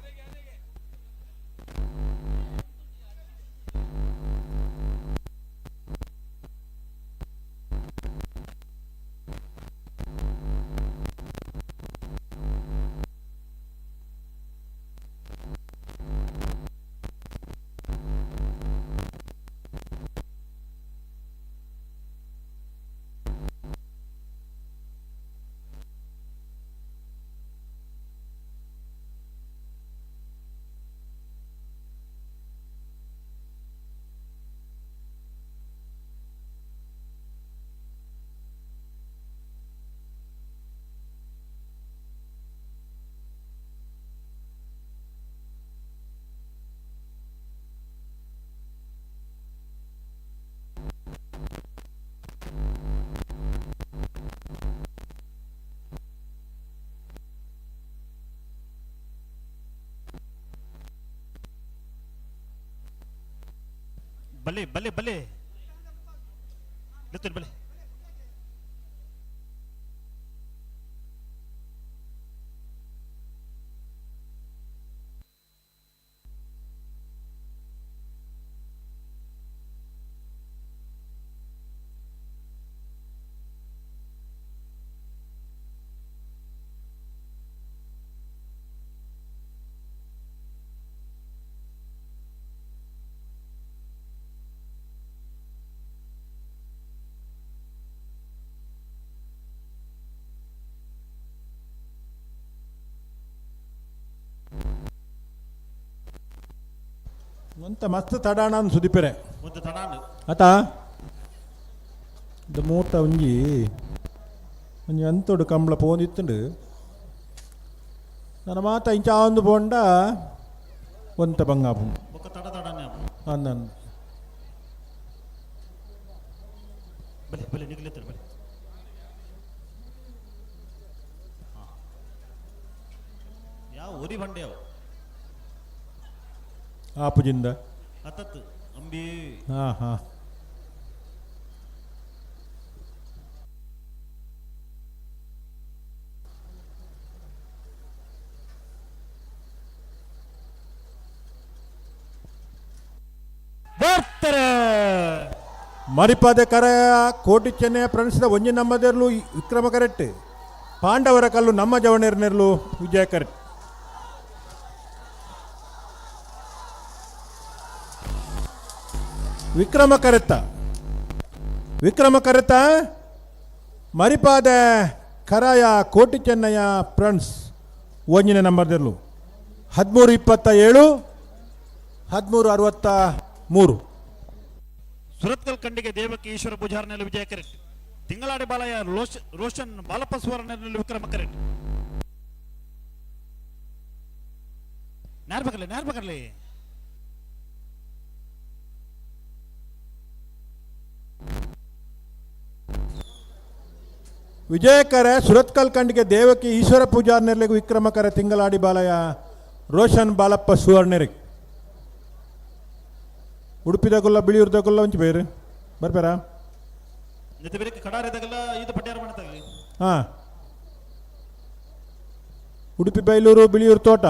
ಬಲೆ ಬಲೆ ಬಲೆ ಲೆತ್ತುನಿ ಬಲೆ. ಒಂತ ಮಸ್ತ್ ತಡಾಣ ಸುದಿಪೆರೆ. ಒಂದು ತಡಾಣ. ಆತ ಇದು ಮೂಟ ಒಂಜಿ ಒಂಜಿ ಅಂತೋಡು ಕಂಬಳ ಪೋಂದಿತ್ತುಂಡು. ನನ್ನ ಮಾತ ಇಂಚ ಒಂದು ಪೋಂಡ ಒಂತ ಬಂಗಾಪು. ಬೊಕ್ಕ ತಡ ತಡಾನೆ. ಅಂದ. ಬಲೆ ಬಲೆ ನಿಗ್ಲೆತ್ತರು ಬಲೆ. ಯಾವ ಒರಿ ಬಂಡೆ ಅವು? ಆಪುಜಿಂದ. ಅತ್ತತ್ತು ಅಂಬಿ. ಹಾಂ ಹಾಂ. ಬರ್ತಾರೆ. ಮರಿಪಾದೆ ಕರ ಕೋಟಿ ಚೆನ್ನಯ ಪ್ರಣಸಿದ ಒಂಜಿ ನಮ್ಮದೆರ್ಲು ವಿಕ್ರಮ ಕರೆಕ್ಟ್, ಪಾಂಡವರ ಕಲ್ಲು ನಮ್ಮ ಜವಣೆರ್ನೆರ್ಲು ವಿಜಯ ಕರೆಕ್ಟ್. ವಿಕ್ರಮ ಕರೆತ, ವಿಕ್ರಮ ಕರೆತ ಮರಿಪಾದೆ ಕರಾಯ ಕೋಟಿ ಚೆನ್ನಯ್ಯ ಫ್ರೆಂಡ್ಸ್ ಒಂಜಿನ ನಂಬರ್ದೆರ್ಲು 13:27, 13:63. ಸುರತ್ಕಲ್ ಖಂಡಿಗೆ ದೇವಕಿ ಈಶ್ವರ ಪೂಜಾರ್ನಲ್ಲಿ ವಿಜಯ ಕರೆಕ್ಟ್. ತಿಂಗಳಾಡಿ ಬಾಲಯ್ಯ ರೋಷನ್ ಬಾಲಪ್ಪ ಸುವರ್ಣನಲ್ಲಿ ವಿಕ್ರಮ ಕರೆಕ್ಟ್. ನೇರ್ಬೇಕಲ್ಲಿ ನೇರ್ಬೇಕಲ್ಲಿ. ವಿಜಯಕರ ಸುರತ್ಕಲ್ ಖಂಡಿಗೆ ದೇವಕಿ ಈಶ್ವರ ಪೂಜಾರ್ನೆರ್ಲಿಗೆ, ವಿಕ್ರಮಕರ ತಿಂಗಳಾಡಿ ಬಾಲಯ್ಯ ರೋಷನ್ ಬಾಲಪ್ಪ ಸುವರ್ಣರಿಗೆ. ಉಡುಪಿದಾಗುಲ್ಲ ಬಿಳಿಯೂರ್ದಾಗುಲ್ಲ ಒಂಚು ಬೇರೆ ಬರ್ಬೇರಾ. ನಿತ ಬೇರೆ ಕಡಾರಿದಾಗಲ್ಲ ಇದು ಪಟ್ಯಾರ ಮಾಡ್ತಾಗಲಿ. ಹಾಂ, ಉಡುಪಿ ಬೈಲೂರು ಬಿಳಿಯೂರು ತೋಟ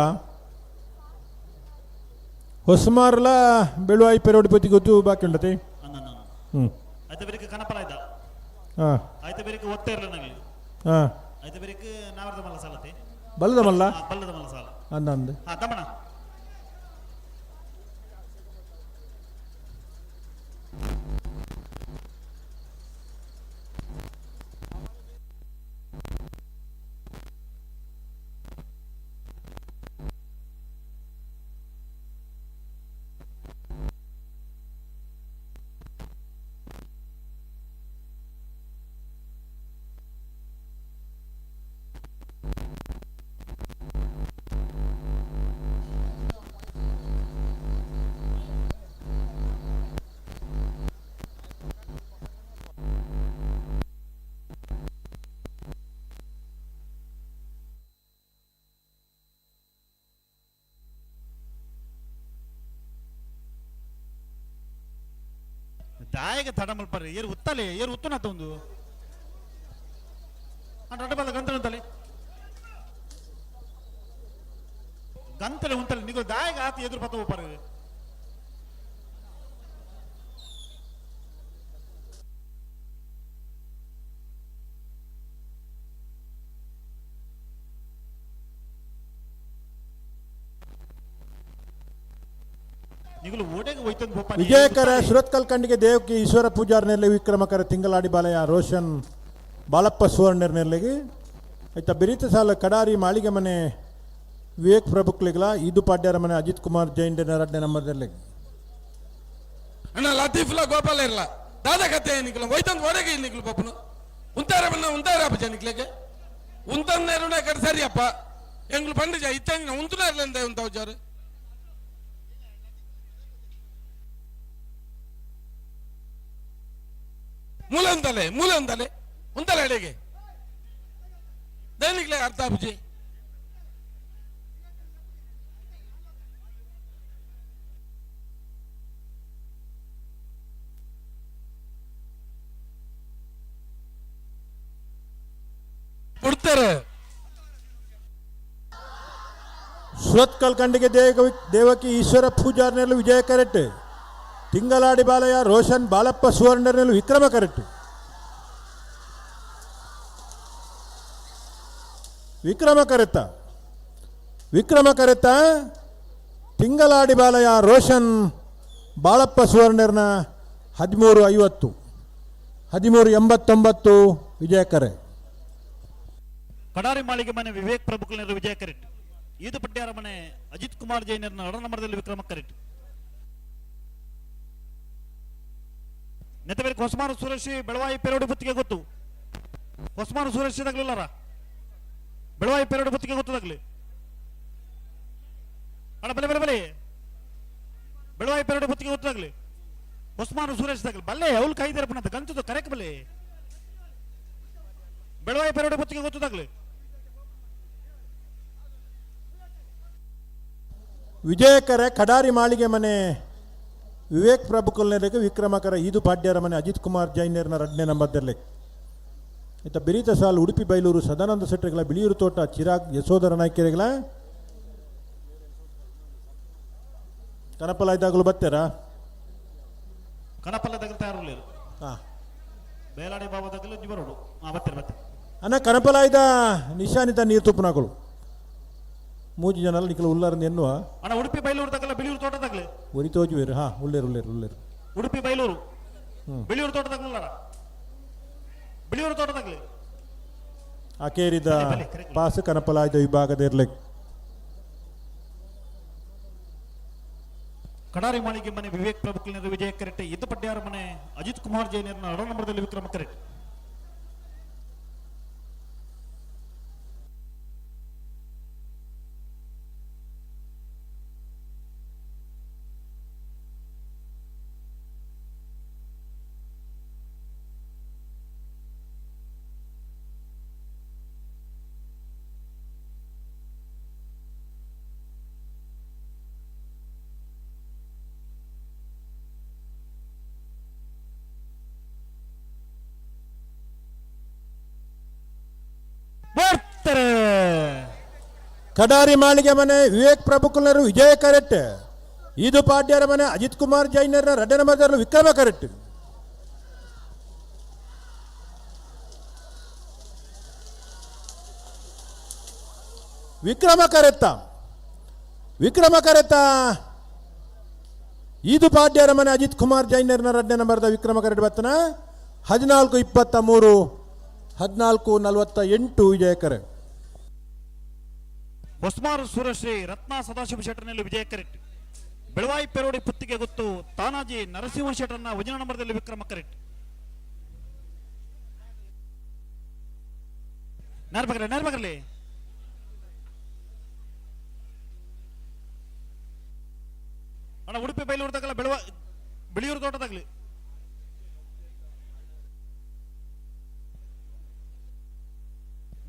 ಹೊಸಮಾರಲ ಬೆಳುವಾಯಿ ಪೆರೋಡಿ ಪೊತಿ ಗೊತ್ತು ಬಾಕಿ ಉಂಡತಿ. ಹ್ಞೂ. ಆಯ್ತು ಬೇರೆ ಕನಪಲ ಆಯ್ತಾ? ಹಾಂ. ಆಯ್ತು ಬೇರೆ ಒತ್ತ ಇರಲ್ಲ ನಂಗೆ. ಹಾಂ. ಆಯ್ತು ಬೇರೆ ನಾವರ್ದ ಮಲ್ಲ ಸಾಲತಿ. ಬಲ್ಲದ ಮಲ್ಲ. ಬಲ್ಲದ ಮಲ್ಲ ಸಾಲ. ಅಂದ ಅಂದ. ಹಾ ತಮ್ಮಣ್ಣ. ದಾಯಗ ತಡ ಮಲ್ಪರ್ರಿ, ಏರು ಉತ್ತಲೆ ಏರು ಉತ್ತುನತ್ತ ಒಂದು ರಡ್ಡ ಬಲ್ಲ ಗಂತಲೆ ಉಂತಲೆ ಗಂತಲೆ ಉಂತಲೆ ನಿಗು ದಾಯಗ ಆತ ಎದುರು ಪತ್ತ ಹೋಗ್ಪಾರ. ವಿಜಯಕರ ಸುರತ್ಕಲ್ ಖಂಡಿಗೆ ದೇವಕಿ ಈಶ್ವರ ಪೂಜಾರ್ನೆರ್ಲಿ, ವಿಕ್ರಮಕರ ತಿಂಗಳಾಡಿ ಬಾಲಯ್ಯ ರೋಷನ್ ಬಾಲಪ್ಪ ಸುವರ್ಣರ್ನೆರ್ಲಿಗೆ. ಆಯ್ತಾ ಬಿರಿತ ಸಾಲ ಕಡಾರಿ ಮಾಳಿಗೆ ಮನೆ ವಿವೇಕ್ ಪ್ರಭುಕ್ಲಿಗ್ಲ, ಇದು ಪಾಡ್ಯರ ಮನೆ ಅಜಿತ್ ಕುಮಾರ್ ಜೈನ್ ರಡ್ಡೆ ನಂಬರ್ದಲ್ಲಿ. ಅಣ್ಣ ಲತೀಫ್ಲ ಗೋಪಾಲ ಇರಲ್ಲ ದಾದ ಕತೆ ನಿಕ್ಲ ಹೋಯ್ತಂದು ಒಡೆಗೆ ನಿಕ್ಲು ಪಪ್ಪನು ಉಂತಾರ ಬಣ್ಣ ಉಂತಾರ ಅಪ್ಪ ನಿಕ್ಲೆಗೆ ಉಂತಂದ ಕಡೆ ಸರಿಯಪ್ಪ ಎಂಗ್ಳು ಪಂಡಿಜ ಇತ್ತ ಉಂತುನ ಇರಲ್ಲ ಉಂತ ವಿಚಾರ. ಮೂಲೆ ಉಂತಲೆ ಮೂಲೆ ಉಂತಲೆ ಉಂತಲೆ ಅಡೆಗೆ ದೈನಿಕ್ಲೆ ಅರ್ಥ ಅಪ್ಪಜಿ. ಬುಡ್ತಾರೆ. ಸುರತ್ಕಲ್ ಖಂಡಿಗೆ ದೇವಕಿ ಈಶ್ವರ ಪೂಜಾರ್ನೆಲ್ಲ ವಿಜಯ ಕರೆಕ್ಟ್. ತಿಂಗಲಾಡಿ ಬಾಲಯ್ಯ ರೋಷನ್ ಬಾಲಪ್ಪ ಸುವರ್ಣರ್ನೆಲ್ಲ ವಿಕ್ರಮ ಕರೆಕ್ಟ್. ವಿಕ್ರಮ ಕರೆತ ವಿಕ್ರಮ ಕರೆತ ತಿಂಗಲಾಡಿ ಬಾಲಯ್ಯ ರೋಷನ್ ಬಾಳಪ್ಪ ಸುವರ್ಣರ್ನ 13:50 13:89 ವಿಜಯ ಕರೆ. ಕಡಾರಿ ಮಾಳಿಗೆ ಮನೆ ವಿವೇಕ್ ಪ್ರಭುಕಲ್ನರು ವಿಜಯ ಕರೆಕ್ಟ್. ಈದು ಪಡ್ಯಾರ ಮನೆ ಅಜಿತ್ ಕುಮಾರ್ ಜೈನರ್ನ ನಡ ನಂಬರದಲ್ಲಿ ವಿಕ್ರಮ ಕರೆಕ್ಟ್. ನೆತ್ತಬೇರೆ ಹೊಸಮಾರು ಸುರೇಶಿ ಬೆಳವಾಯಿ ಪೆರೋಡಿ ಬುತ್ತಿಗೆ ಗೊತ್ತು. ಹೊಸಮಾರು ಸುರೇಶ್ ತಗ್ಲಿಲ್ಲಾರ ಬೆಳವಾಯಿ ಪೆರೋಡಿ ಬುತ್ತಿಗೆ ಗೊತ್ತದಾಗ್ಲಿ ಅಣ್ಣ ಬಲೆ ಬಲೆ ಬಲೆ ಬೆಳವಾಯಿ ಪೆರೋಡಿ ಬುತ್ತಿಗೆ ಗೊತ್ತಾಗ್ಲಿ ಹೊಸಮಾರು ಸುರೇಶ್ ತಗ್ಲಿ ಬಲ್ಲೆ ಅವಳು ಕೈದಾರ ಪುನಃ ಗಂತದ್ದು ಕರೆಕ್ ಬಲ್ಲೆ ಬೆಳವಾಯಿ ಪೆರೋಡಿ ಬುತ್ತಿಗೆ ಗೊತ್ತದಾಗ್ಲಿ. ವಿಜಯಕರ ಕಡಾರಿ ಮಾಳಿಗೆ ಮನೆ ವಿವೇಕ್ ಪ್ರಭು ಕೊಲ್ನೆರೆಗೆ ವಿಕ್ರಮಕರ ಈದು ಪಾಡ್ಯರ ಮನೆ ಅಜಿತ್ ಕುಮಾರ್ ಜೈನರ್ನ ರಡ್ನೇ ನಂಬರ್ದಲ್ಲಿ. ಇತ್ತ ಬಿರಿತ ಸಾಲ್ ಉಡುಪಿ ಬೈಲೂರು ಸದಾನಂದ ಶೆಟ್ಟರ್ಗಳ ಬಿಳಿಯೂರು ತೋಟ ಚಿರಾಗ್ ಯಶೋಧರ ನಾಯ್ಕೆರೆಗಳ ಕನಪಲ ಇದ್ದಾಗಲೂ ಬರ್ತಾರಾ? ಕನಪಲ್ಲ ತಗಲ್ ತಯಾರು. ಹಾಂ ಬೇಲಾಡಿ ಬಾಬಾ ತಗಲು ಬರೋಡು. ಹಾಂ ಬರ್ತಾರೆ ಬರ್ತಾರೆ. ಅನ್ನ ಕನಪಲಾಯ್ದ ನಿಶಾನಿತ ನೀರು ತುಪ್ಪನಾಗಳು ಮೂಜಿ ಜನ ನಿಖಲ ಉಲ್ಲಾರಂದು ಎನ್ನುವ. ಅಣ್ಣ ಉಡುಪಿ ಬೈಲೂರು ತಗಲ ಬಿಳಿಯೂರು ತೋಟ ತಗಲಿ. ಒರಿ ತೋಜುವೇರು. ಹಾಂ ಉಳ್ಳೇರು ಉಳ್ಳೇರು ಉಳ್ಳೇರು. ಉಡುಪಿ ಬೈಲೂರು ಬಿಳಿಯೂರು ತೋಟ ತಗಲಲ್ಲ ಬಿಳಿಯೂರು ತೋಟ ತಗಲಿ. ಅಕೇರಿದ ಪಾಸ್ ಕನಪಲಾಯ್ದ ವಿಭಾಗದ ಇರ್ಲಿಕ್ಕೆ. ಕಡಾರಿ ಮಾಳಿಗೆ ಮನೆ ವಿವೇಕ್ ಪ್ರಭು ವಿಜಯ ಕರೆಕ್ಟ್. ಇದ್ದು ಪಡ್ಯಾರ ಮನೆ ಅಜಿತ್ ಕುಮಾರ್ ಜೈನರ್ನ ನಡ ನಂಬರದಲ್ಲಿ ವಿಕ್ರಮ ಕರೆಕ್ಟ್. ಬರ್ತಾರೆ. ಕಡಾರಿ ಮಾಳಿಗೆ ಮನೆ ವಿವೇಕ್ ಪ್ರಭುಕುಲರು ವಿಜಯ ಕರೆಕ್ಟ್. ಈದು ಪಾಡ್ಯರ ಮನೆ ಅಜಿತ್ ಕುಮಾರ್ ಜೈನರ್ನ ರಡ್ಡ ನಂಬರ್ದಲ್ಲಿ ವಿಕ್ರಮ ಕರೆಕ್ಟ್. ವಿಕ್ರಮ ಕರೆತ್ತ ವಿಕ್ರಮ ಕರೆತ್ತ ಈದು ಪಾಡ್ಯರ ಮನೆ ಅಜಿತ್ ಕುಮಾರ್ ಜೈನರ್ನ ರಡ್ಡ ನಂಬರ್ದ ವಿಕ್ರಮ ಕರೆಕ್ಟ್ ಬರ್ತನ 14:23 14:48 ವಿಜಯಕರೆ. ಹೊಸ್ಮಾರು ಸುರಶ್ರೀ ರತ್ನ ಸದಾಶಿವ ಶೆಟ್ಟರ್ನಲ್ಲಿ ವಿಜಯ ಕರೆಕ್ಟ್. ಬೆಳವಾಯಿ ಪೆರೋಡಿ ಪುತ್ತಿಗೆ ಗೊತ್ತು ತಾನಾಜಿ ನರಸಿಂಹ ಶೆಟ್ಟರ್ನ ವಜನ ನಂಬರದಲ್ಲಿ ವಿಕ್ರಮ ಕರೆಕ್ಟ್. ನೇರ್ಬಗಲಿ ನೇರ್ಬಗಲಿ ಅಣ್ಣ ಉಡುಪಿ ಬೈಲೂರು ತಗಲ ಬೆಳವ ಬಿಳಿಯೂರು ತೋಟ ತಗಲಿ.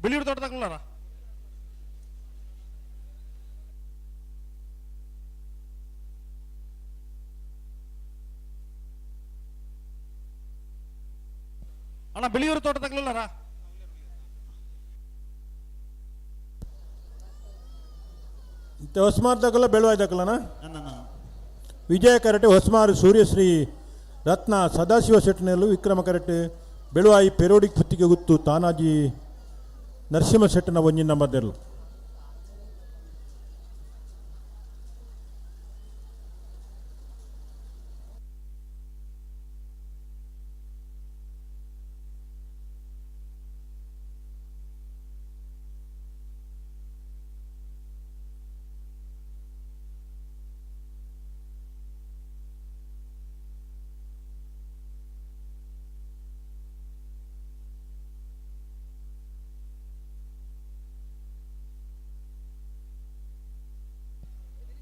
ಬಿಳಿಯೂರು ತೋಟ ತಗಲಾರ. ಅಣ್ಣ ಬಿಳಿಯೂರು ತೋಟ ತಗಲಿಲ್ಲಾರ. ಹೊಸ್ಮಾರು ತಗಲ ಬೆಳವಾಯಿ ತಗಲನ ವಿಜಯ ಕರೆಕ್ಟ್. ಹೊಸ್ಮಾರು ಸೂರ್ಯಶ್ರೀ ರತ್ನ ಸದಾಶಿವ ಶೆಟ್ಟನಲ್ಲೂ ವಿಕ್ರಮ ಕರೆಕ್ಟ್. ಬೆಳುವಾಯಿ ಪೆರೋಡಿ ಪುತ್ತಿಗೆ ಗುತ್ತು ತಾನಾಜಿ ನರಸಿಂಹ ಶೆಟ್ಟನ ಒಂಜಿನ ನಂಬರ್ದೆಲ್ಲ.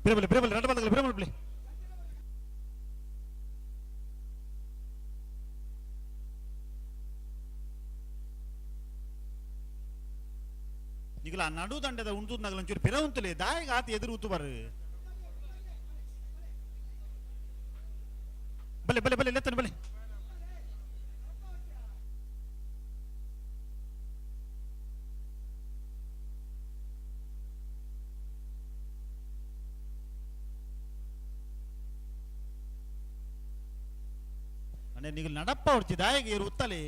ಬಿರಬಲಿ ಬಿರಬಲಿ ಎರಡು ಬದಲು ಬಿರಬಲಿ ಬಿಳಿ. ನಿಗಲ ನಡು ದಂಡದ ಉಂಟು ನಗಲ ಒಂಚೂರು ಪಿರ ಉಂತಲೆ ದಾಯಿಗೆ ಆತ ಎದುರು ಉಂತು ಬಾರು. ಬಲೆ ಬಲೆ ಬಲೆ ಲೆತ್ತನೆ ಬಲೆ. ನಿಗಲ್ ನಡಪ್ಪ ಹೊಡ್ಚಿ ದಾಯಗೆ ಇರು ಉತ್ತಲಿ.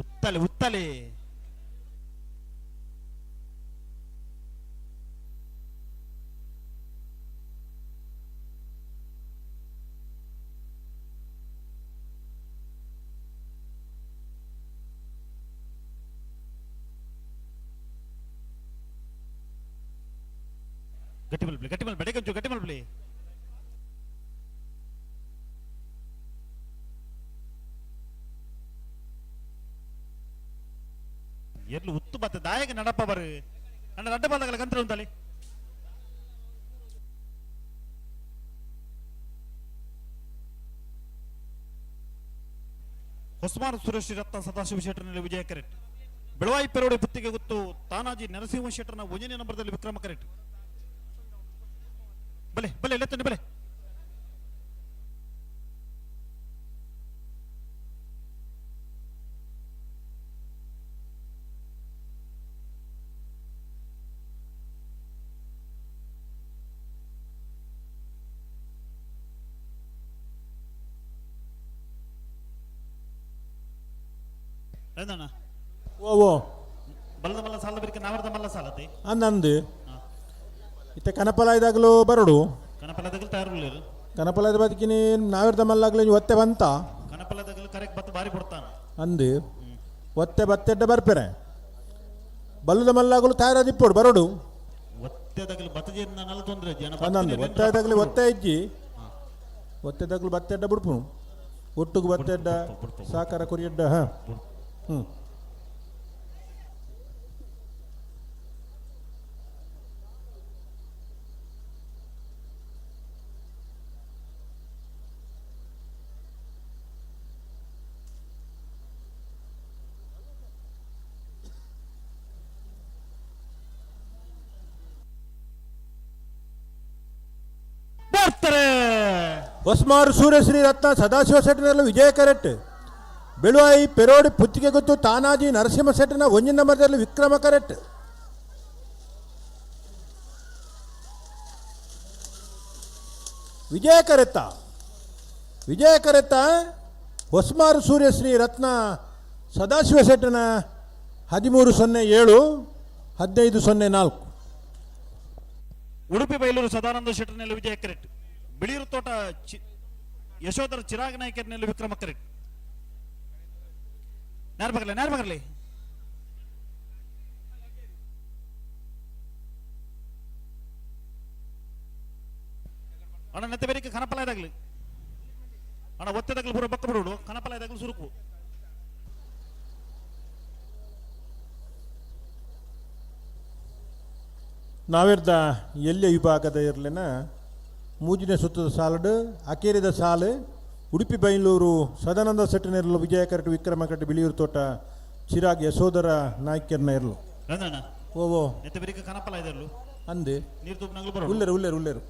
ಉತ್ತಲೆ ಉತ್ತಲೆ. ಗಟ್ಟಿ ಮಲ್ಪಲಿ ಗಟ್ಟಿ ಮಲ್ಪಲಿ ಕಂಚು ಗಟ್ಟಿ ಮಲ್ಪಲಿ. ಎರ್ಲು ಉತ್ತು ಬತ್ತ ದಾಯಕ ನಡಪ್ಪ ಬರು ಅಣ್ಣ ರಡ್ಡ ಬಂದಾಗಲ ಕಂತ್ರ ಉಂಟಲ್ಲಿ. ಹೊಸ್ಮಾರ್ ಸುರೇಶ್ ರತ್ನ ಸದಾಶಿವ ಶೆಟ್ಟರ್ನಲ್ಲಿ ವಿಜಯ ಕರೆಕ್ಟ್. ಬೆಳವಾಯಿ ಪೆರೋಡಿ ಪುತ್ತಿಗೆ ಗೊತ್ತು ತಾನಾಜಿ ನರಸಿಂಹ ಶೆಟ್ಟರ್ನ ಒಂದನೇ ನಂಬರ್ದಲ್ಲಿ ವಿಕ್ರಮ ಕರೆಕ್ಟ್. ಬಲೆ ಬಲೆ ಲೆತ್ತನೆ ಬಲೆ. ಎಂದಣ್ಣ? ಓ ಓ ಬಲ್ಲದ ಮಲ್ಲ ಸಾಲ ಬಿರ್ಕ ನಾವರ್ದ ಮಲ್ಲ ಸಾಲತೆ. ಅಂದಂದು ಇತ್ತೆ ಕನಪಲಾಯ್ದಾಗಲೂ ಬರಡು. ಕನಪಲದಗಲು ತಯಾರು. ಕನಪಲಾಯ್ದ ಬದುಕಿನಿ ನಾವಿರ್ದ ಮಲ್ಲಾಗ್ಲಿ ಒತ್ತೆ ಬಂತ. ಕನಪಲದಗಲು ಕರೆಕ್ಟ್ ಬತ್ತ ಬಾರಿ ಕೊಡ್ತಾನ. ಅಂದು ಒತ್ತೆ ಬತ್ತೆಡ್ಡ ಬರ್ಪೆರೆ ಬಲ್ಲದ ಮಲ್ಲಾಗಲು ತಯಾರಾದಿಪ್ಪೋಡು ಬರೋಡು. ಒತ್ತೆದಗಲು ಬತ್ತ ನಲ್ಲ ತೊಂದ್ರೆ ಜನ. ಅಂದಂದು ಒತ್ತೆ ತಗಲಿ ಒತ್ತೆ ಇಜ್ಜಿ ಒತ್ತೆ ತಗಲು ಬತ್ತೆಡ್ಡ ಬಿಡ್ಪುನು ಒಟ್ಟುಗು ಬತ್ತೆಡ್ಡ ಸಾಕಾರ ಕುರಿಯಡ್ಡ. ಹಾಂ ಹ್ಞೂ. ಬರ್ತಾರೆ. ಹೊಸ್ಮಾರು ಸೂರ್ಯಶ್ರೀ ರತ್ನ ಸದಾಶಿವ ಶೆಟ್ಟನಲ್ಲಿ ವಿಜಯ ಕರೆಕ್ಟ್. ಬೆಳುವಾಯಿ ಪೆರೋಡಿ ಪುತ್ತಿಗೆ ಗೊತ್ತು ತಾನಾಜಿ ನರಸಿಂಹ ಶೆಟ್ಟನ ಒಂಜಿನ ನಂಬರ್ದಲ್ಲಿ ವಿಕ್ರಮ ಕರೆಕ್ಟ್. ವಿಜಯ ಕರೆತ್ತ ವಿಜಯ ಕರೆತ್ತ ಹೊಸ್ಮಾರು ಸೂರ್ಯಶ್ರೀ ರತ್ನ ಸದಾಶಿವ ಶೆಟ್ಟನ 13.07 15.04. ಉಡುಪಿ ಬೈಲೂರು ಸದಾನಂದ ಶೆಟ್ಟರ್ನಲ್ಲಿ ವಿಜಯ ಕರೆಕ್ಟ್. ಬಿಳಿಯೂರು ತೋಟ ಯಶೋಧರ ಚಿರಾಗ್ ನಾಯಕರ್ನಲ್ಲಿ ವಿಕ್ರಮ ಕರೆಕ್ಟ್. ನೇರ ಬಗರ್ಲಿ ನೇರ ಬಗರ್ಲಿ. ಅಣ್ಣ ನೆತ್ತೆ ಬೇರಿಕೆ ಕನಪಲ ಇದಾಗ್ಲಿ ಅಣ್ಣ ಒತ್ತೆದಾಗ್ಲಿ ಪೂರ ಬಕ್ಕ ಬಿಡುಡು ಕನಪಲ ಇದಾಗ್ಲಿ ಸುರುಕು. ನಾವಿರ್ದ ಎಲ್ಲಿಯ ವಿಭಾಗದ ಇರಲಿನ ಮೂಜಿನ ಸುತ್ತದ ಸಾಲಡು ಅಕೇರಿದ ಸಾಲು ಉಡುಪಿ ಬೈಲೂರು ಸದಾನಂದ ಶೆಟ್ಟನ ವಿಜಯ ಕರೆಕ್ಟ್ ವಿಕ್ರಮ ಕರೆಕ್ಟ್ ಬಿಳಿಯೂರು ತೋಟ ಚಿರಾಗ್ ಯಶೋಧರ ನಾಯ್ಕರ್ನ ಇರಲು. ರಂಜಣ್ಣ. ಓ ಓ. ನೆತ್ತೆ ಬೇರಿಕೆ ಕನಪಲ ಇದಾರ್ಲು ಅಂದೆ ನೀರು ತುಪ್ಪನಂಗ್ಲು ಬರೋಡು. ಉಲ್ಲೇರು ಉಲ್ಲೇರು ಉಲ್ಲೇರು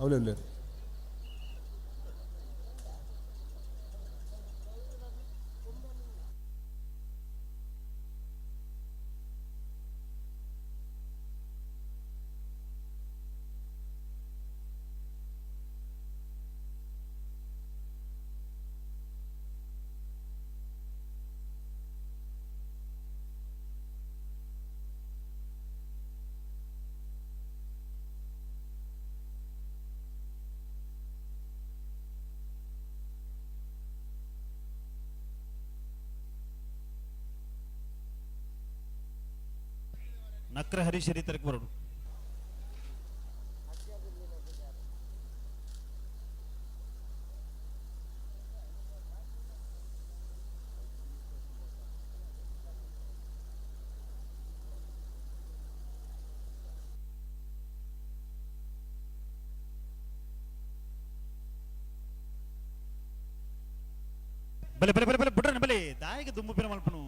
ಅವಲೇ ಉಲ್ಲೇರು. ನಕ್ರ ಹರೀಶ್ ತರಕ್ ಬರೋಡು. ಬಲೆ ಬಲೆ ಬಲೆ ಬಲೆ ಬುಡ್ರನೆ ಬಲೆ ದಾಯಿಗೆ ದುಮ್ಮು ಪಿರ ಮಲ್ಪನು.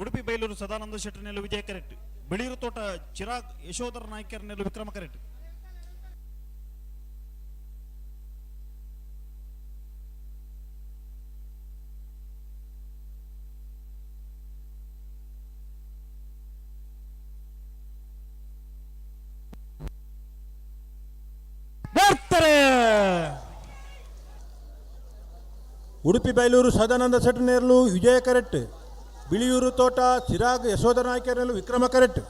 ಉಡುಪಿ ಬೈಲೂರು ಸದಾನಂದ ಶೆಟ್ಟರ್ನೆಲ್ಲ ವಿಜಯ ಕರೆಕ್ಟ್. ಬಿಳಿಯೂರು ತೋಟ ಚಿರಾಗ್ ಯಶೋಧರ ನಾಯ್ಕರ್ನೆಲ್ಲ ವಿಕ್ರಮ ಕರೆಕ್ಟ್. ಬರ್ತಾರೆ. ಉಡುಪಿ ಬೈಲೂರು ಸದಾನಂದ ಸೆಟ್ಟನೇರ್ಲು ವಿಜಯ ಕರೆಕ್ಟ್. ಬಿಳಿಯೂರು ತೋಟ ಚಿರಾಗ್ ಯಶೋಧ ನಾಯ್ಕರ್ನೆಲ್ಲು ವಿಕ್ರಮ ಕರೆಕ್ಟ್.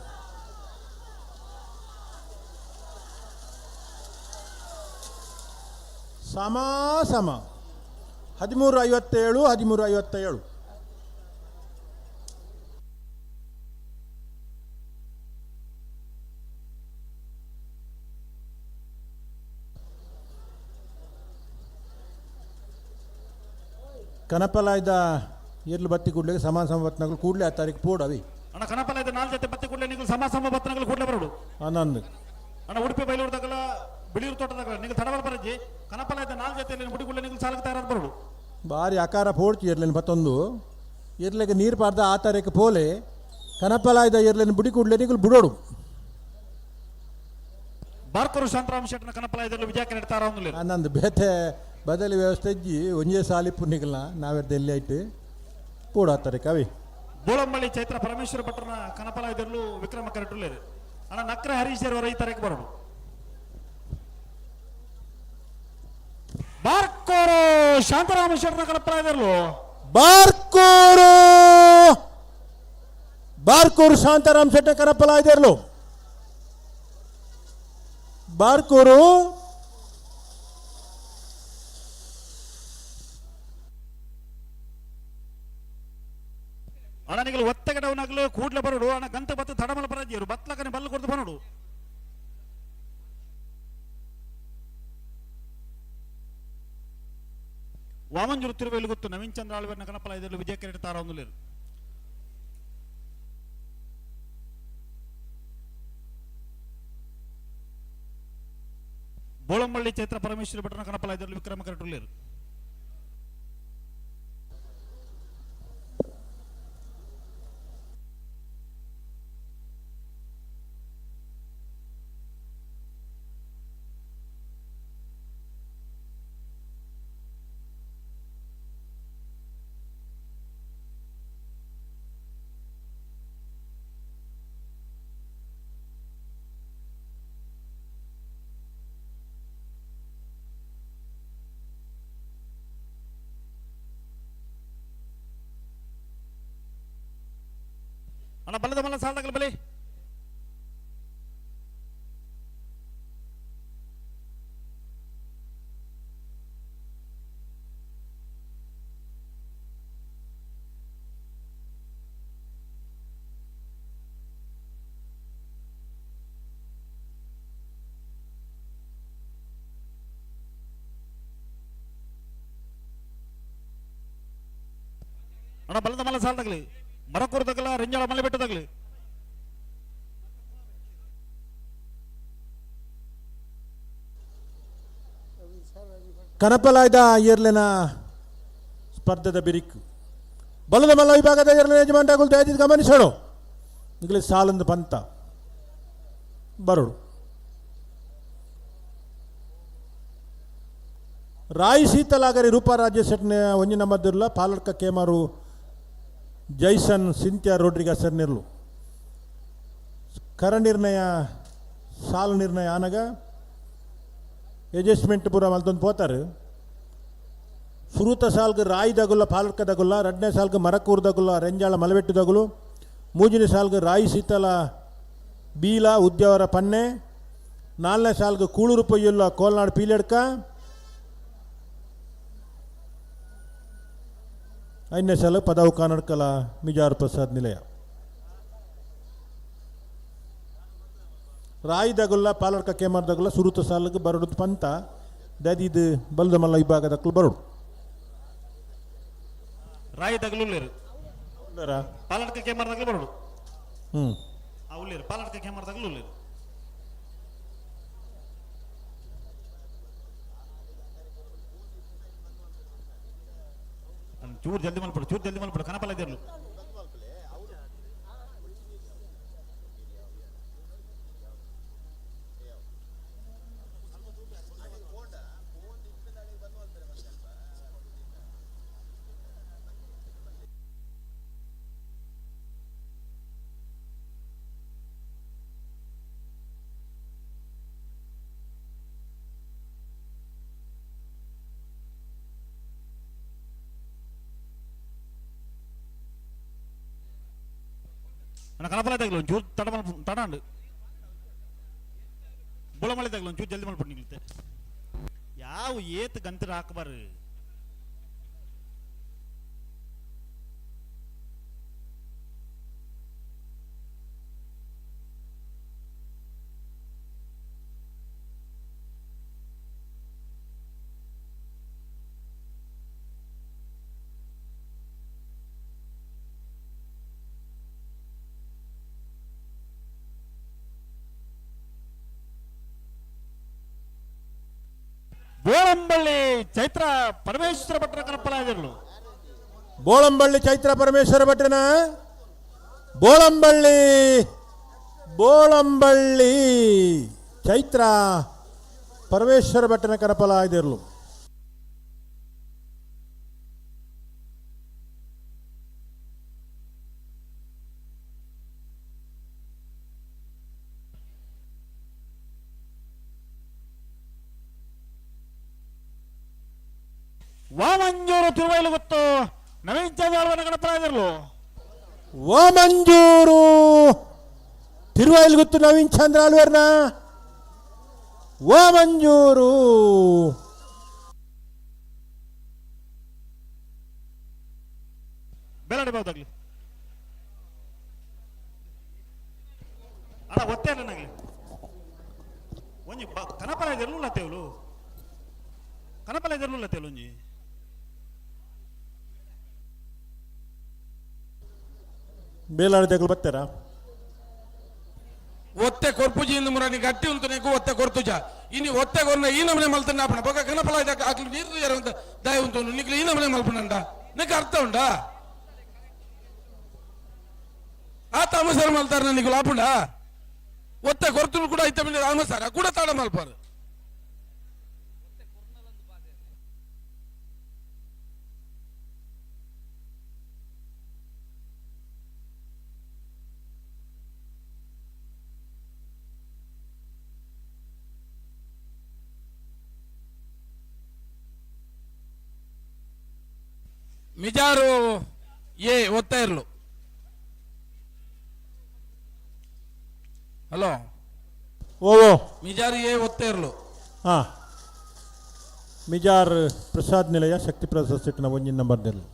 ಸಮ ಸಮ 13:57 13:57. ಕನಪಲಾಯ್ದ ಎರ್ಲು ಬತ್ತಿ ಕೂಡ್ಲಿಕ್ಕೆ ಸಮಾನ ಸಮ ಬತ್ತನಗಳು ಕೂಡಲೇ ಆ ತಾರೀಕು ಪೋಡವಿ. ಅಣ್ಣ ಕನಪಲಾಯ್ದ ನಾಲ್ ಜೊತೆ ಬತ್ತಿ ಕೂಡಲೇ ನೀವು ಸಮ ಸಮ ಬತ್ತನಗಳು ಕೂಡಲೇ ಬರೋಡು. ಆನಂದ್. ಅಣ್ಣ ಉಡುಪಿ ಬೈಲೂರು ತಗಲ ಬಿಳಿಯೂರು ತೋಟದಾಗ ನೀವು ತಡವಲ್ ಬರಜ್ಜಿ ಕನಪಲಾಯ್ದ ನಾಲ್ ಜೊತೆ ಮುಡಿ ಕೂಡಲೇ ನೀವು ಸಾಲಕ್ಕೆ ತಯಾರಾದ ಬರೋಡು. ಬಾರಿ ಆಕಾರ ಪೋಡ್ಚಿ ಎರ್ಲೇನು ಪತ್ತೊಂದು ಎರ್ಲೆಗೆ ನೀರು ಪಾರ್ದ ಆ ತಾರೀಕು ಪೋಲೆ ಕನಪಲಾಯ್ದ ಎರ್ಲೇನು ಬುಡಿ ಕೂಡಲೇ ನೀವು ಬಿಡೋಡು. ಬಾರ್ಕೂರು ಶಾಂತರಾಮ್ ಶೆಟ್ಟನ ಕನಪಲಾಯ್ದಲ್ಲಿ ವಿಜಯ ಕರೆಕ್ಟ್ ತಾರ. ಆನಂದ್ ಬೇತೆ ಬದಲಿ ವ್ಯವಸ್ಥೆ ಇಜ್ಜಿ ಒಂಜೇ ಸಾಲಿ ಪುಣ್ಣಿಗಲ್ನ ನಾವೆರ್ದ ಎಲ್ಲಿ ಆಯ್ತು ಪೋಡು ಆ ತಾರೀಕು ಅವಿ. ಬೋಳಂಬಳ್ಳಿ ಚೈತ್ರ ಪರಮೇಶ್ವರ ಭಟ್ರನ ಕನಪಲಾಯ್ದಲ್ಲೂ ವಿಕ್ರಮ ಕರೆಕ್ಟ್. ಅಣ್ಣ ನಕ್ರ ಹರೀಶ್ ಅವರ ಈ ತಾರೀಕು ಬರೋಡು. ಬಾರ್ಕೋರು ಶಾಂತರಾಮ ಶೆಟ್ಟನ ಕನಪಲಾಯ್ದಲ್ಲೂ ಬಾರ್ಕೂರು ಬಾರ್ಕೂರು ಶಾಂತಾರಾಮ್ ಶೆಟ್ಟ ಕನಪಲಾಯ್ದರ್ಲು ಬಾರ್ಕೂರು. ಅಣ್ಣ ನಿಗಲು ಒತ್ತೆಗಡವನಾಗಲು ಕೂಡ್ಲೆ ಬರೋಡು. ಅಣ್ಣ ಗಂತ ಬತ್ತ ತಡಮಲ ಬರಜಿಯರು ಬತ್ಲಕನೆ ಬಲ್ಲು ಕೊಡ್ದು ಬರೋಡು. ವಾಮಂಜೂರು ತಿರುವೇಲು ಗೊತ್ತು ನವೀನ್ ಚಂದ್ರ ಆಳ್ವೇರ್ನ ಕನಪಲಾಯ್ದಲ್ಲೂ ವಿಜಯ ಕಿರೀಟ ತಾರ ಒಂದುಲೇರು. ಬೋಳಂಬಳ್ಳಿ ಚೈತ್ರ ಪರಮೇಶ್ವರ ಭಟ್ರನ ಕನಪಲಾಯ್ದಲ್ಲೂ ವಿಕ್ರಮ ಕರೆಕ್ಟ್. ಅಣ್ಣ ಬಲದ ಮಲ್ಲ ಸಾಲದಾಗಲ ಬಲಿ. ಅಣ್ಣ ಬಲದ ಮಲ್ಲ ಸಾಲದಾಗಲಿ ಮರಕೂರು ತಗಲ ರಿಂಜಾಳ ಮಲೆ ಬೆಟ್ಟದಾಗಲಿ. ಕನಪಲಾಯ್ದ ಏರ್ಲೆನ ಸ್ಪರ್ಧೆದ ಬಿರಿಕ್ ಬಲದ ಮಲ್ಲ ವಿಭಾಗದ ಏರ್ಲೆನ ಯಜಮಾನ್ರಾಗುಲ್ ದಯದಿದ್ದು ಗಮನಿಸೋಣ. ಈಗಲೇ ಸಾಲೊಂದು ಪಂತ ಬರೋಡು. ರಾಯಿ ಶೀತಲಾಗರಿ ರೂಪಾ ರಾಜೇಶ್ ಶೆಟ್ನ ಒಂಜಿ number Paladka Kemaru Jason ಸಿಂತ್ಯಾ Rodrigues ನಿರ್ಲು. ಕರ ನಿರ್ಣಯ ಸಾಲು ನಿರ್ಣಯ ಆನಗ ಅಡ್ಜಸ್ಟ್ಮೆಂಟ್ ಪೂರ ಮಲ್ತೊಂದು ಪೋತಾರೆ. ಸುರೂತ ಸಾಲ್ಗ್ ರಾಯಿ ದಗುಲ್ಲ ಪಾಲಡ್ಕ ದಗುಲ್ಲ, ರಡ್ನೇ ಸಾಲ್ಗ್ ಮರಕೂರು ದಗುಲ್ಲ ರೆಂಜಾಳ ಮಲವೆಟ್ಟು ದಗುಲು, ಮೂಜಿನ ಸಾಲ್ಗ್ ರಾಯಿ ಶೀತಲ ಬೀಲ ಉದ್ಯಾವರ ಪನ್ನೆ, ನಾಲ್ನೇ ಸಾಲ್ಗ್ ಕೂಳೂರು ಪೊಯ್ಯುಲ್ಲ ಕೋಲ್ನಾಡು ಪೀಲೆಡ್ಕ, ಐದನೇ ಸಾಲ ಪದವು ಕಾನಡ್ಕಲ ಮಿಜಾರ್ ಪ್ರಸಾದ್ ನಿಲಯ. ರಾಯಿ ದಗುಲ್ಲ ಪಾಲಡ್ಕ ಕೇಮಾರ್ ದಗುಲ್ಲ ಸುರುತ ಸಾಲಗ್ ಬರಡು ಪಂತ ದದಿದು ಬಲ್ದ ಮಲ್ಲ ವಿಭಾಗದಕ್ಕಲು ಬರಡು. ರಾಯಿ ದಗಲು ಉಳ್ಳೇರು ಪಾಲಡ್ಕ ಕೇಮಾರ್ ದಗಲು ಬರಡು. ಆ ಉಳ್ಳೇರು ಪಾಲಡ್ಕ ಕೇಮಾರ್ ದಗಲು ಉಳ್ಳೇರು. ಚೂರು ಜಲ್ದಿ ಮಲ್ಪಡು, ಚೂರು ಜಲ್ದಿ ಮಲ್ಪಡು ಕನಪಲ ಇದ್ದಿರ್ಲು. ಅಣ್ಣ ಕನಪಲ ತಗಲು ಒಂಚೂರು ತಡ ಮಲ್ಪ ತಡಾಂಡು ಬುಳಮಳೆ ತಗಲು ಒಂಚೂರು ಜಲ್ದಿ ಮಲ್ಪಟ್ಟು ನಿಲ್ತೆ. ಯಾವ ಏತ್ ಗಂತರ ಹಾಕಬಾರು. ಬೋಳಂಬಳ್ಳಿ ಚೈತ್ರ ಪರಮೇಶ್ವರ ಭಟ್ರ ಕನಪಲಾಜರ್ಲು. ಬೋಳಂಬಳ್ಳಿ ಚೈತ್ರ ಪರಮೇಶ್ವರ ಭಟ್ರನ ಬೋಳಂಬಳ್ಳಿ ಬೋಳಂಬಳ್ಳಿ ಚೈತ್ರ ಪರಮೇಶ್ವರ ಭಟ್ಟನ ಕನಪಲಾಯ್ದಿರ್ಲು. ವಾಮಂಜೂರು ತಿರುವೈಲು ಗೊತ್ತು ನವೀನ್ ಚಂದ್ರ ಗಣಪರಾಜರ್ಲು. ವಾಮಂಜೂರು ತಿರುವೈಲು ಗೊತ್ತು ನವೀನ್ ಚಂದ್ರ ಆಳ್ವರ್ನ ವಾಮಂಜೂರು. ಬೇಲಾಡಿ ಬಾವುದಾಗ್ಲಿ ಅಣ್ಣ ಒತ್ತೆ ಇಲ್ಲ ನಾಗ್ಲಿ ಒಂಜಿ ಕನಪಲ ಎರ್ಲುಲ್ಲ ತೇವಲು ಕನಪಲ ಎರ್ಲುಲ್ಲ ತೇವಲು ಒಂಜಿ. ಬೇಲಾಡಿ ತಗಲು ಬರ್ತಾರಾ? ಒತ್ತೆ ಕೊರ್ಪುಜಿ ಇಂದು ಮುರಾನಿ ಗಟ್ಟಿ ಉಂಟು ನೀಕು ಒತ್ತೆ ಕೊರ್ತುಜ ಇನಿ ಒತ್ತೆ ಕೊರ್ನ ಈ ನಮನೆ ಮಲ್ತಂಡ ಅಪ್ಪಣ ಬೊಕ ಕನಪಲ ಇದಕ್ಕೆ ಆಕ್ಲು ನೀರು ಜರ ಅಂತ ದಯ ಉಂಟು ನಿಕ್ಲು ಈ ನಮನೆ ಮಲ್ಪನಂಡ ನಿಕ್ ಅರ್ಥ ಉಂಡಾ? ಆ ತಾಮಸರ ಮಲ್ತಾರ ನಿಕ್ಲು ಆಪುಂಡ ಒತ್ತೆ ಕೊರ್ತುನು ಕೂಡ ಐತ ಮಿನಿ ರಾಮಸಾರ ಕೂಡ ತಾಡ ಮಲ್ಪಾರು. ಮಿಜಾರು ಎ ಒತ್ತಾ ಇರ್ಲು. ಹಲೋ. ಓ ಮಿಜಾರು ಎ ಒತ್ತಾ ಇರ್ಲು. ಹಾಂ, ಮಿಜಾರ್ ಪ್ರಸಾದ್ ನಿಲಯ ಶಕ್ತಿ ಪ್ರಸಾದ್ ಸೆಟ್ನ ಒಂಜಿನ ನಂಬರ್ ನೆಲ್ಲ.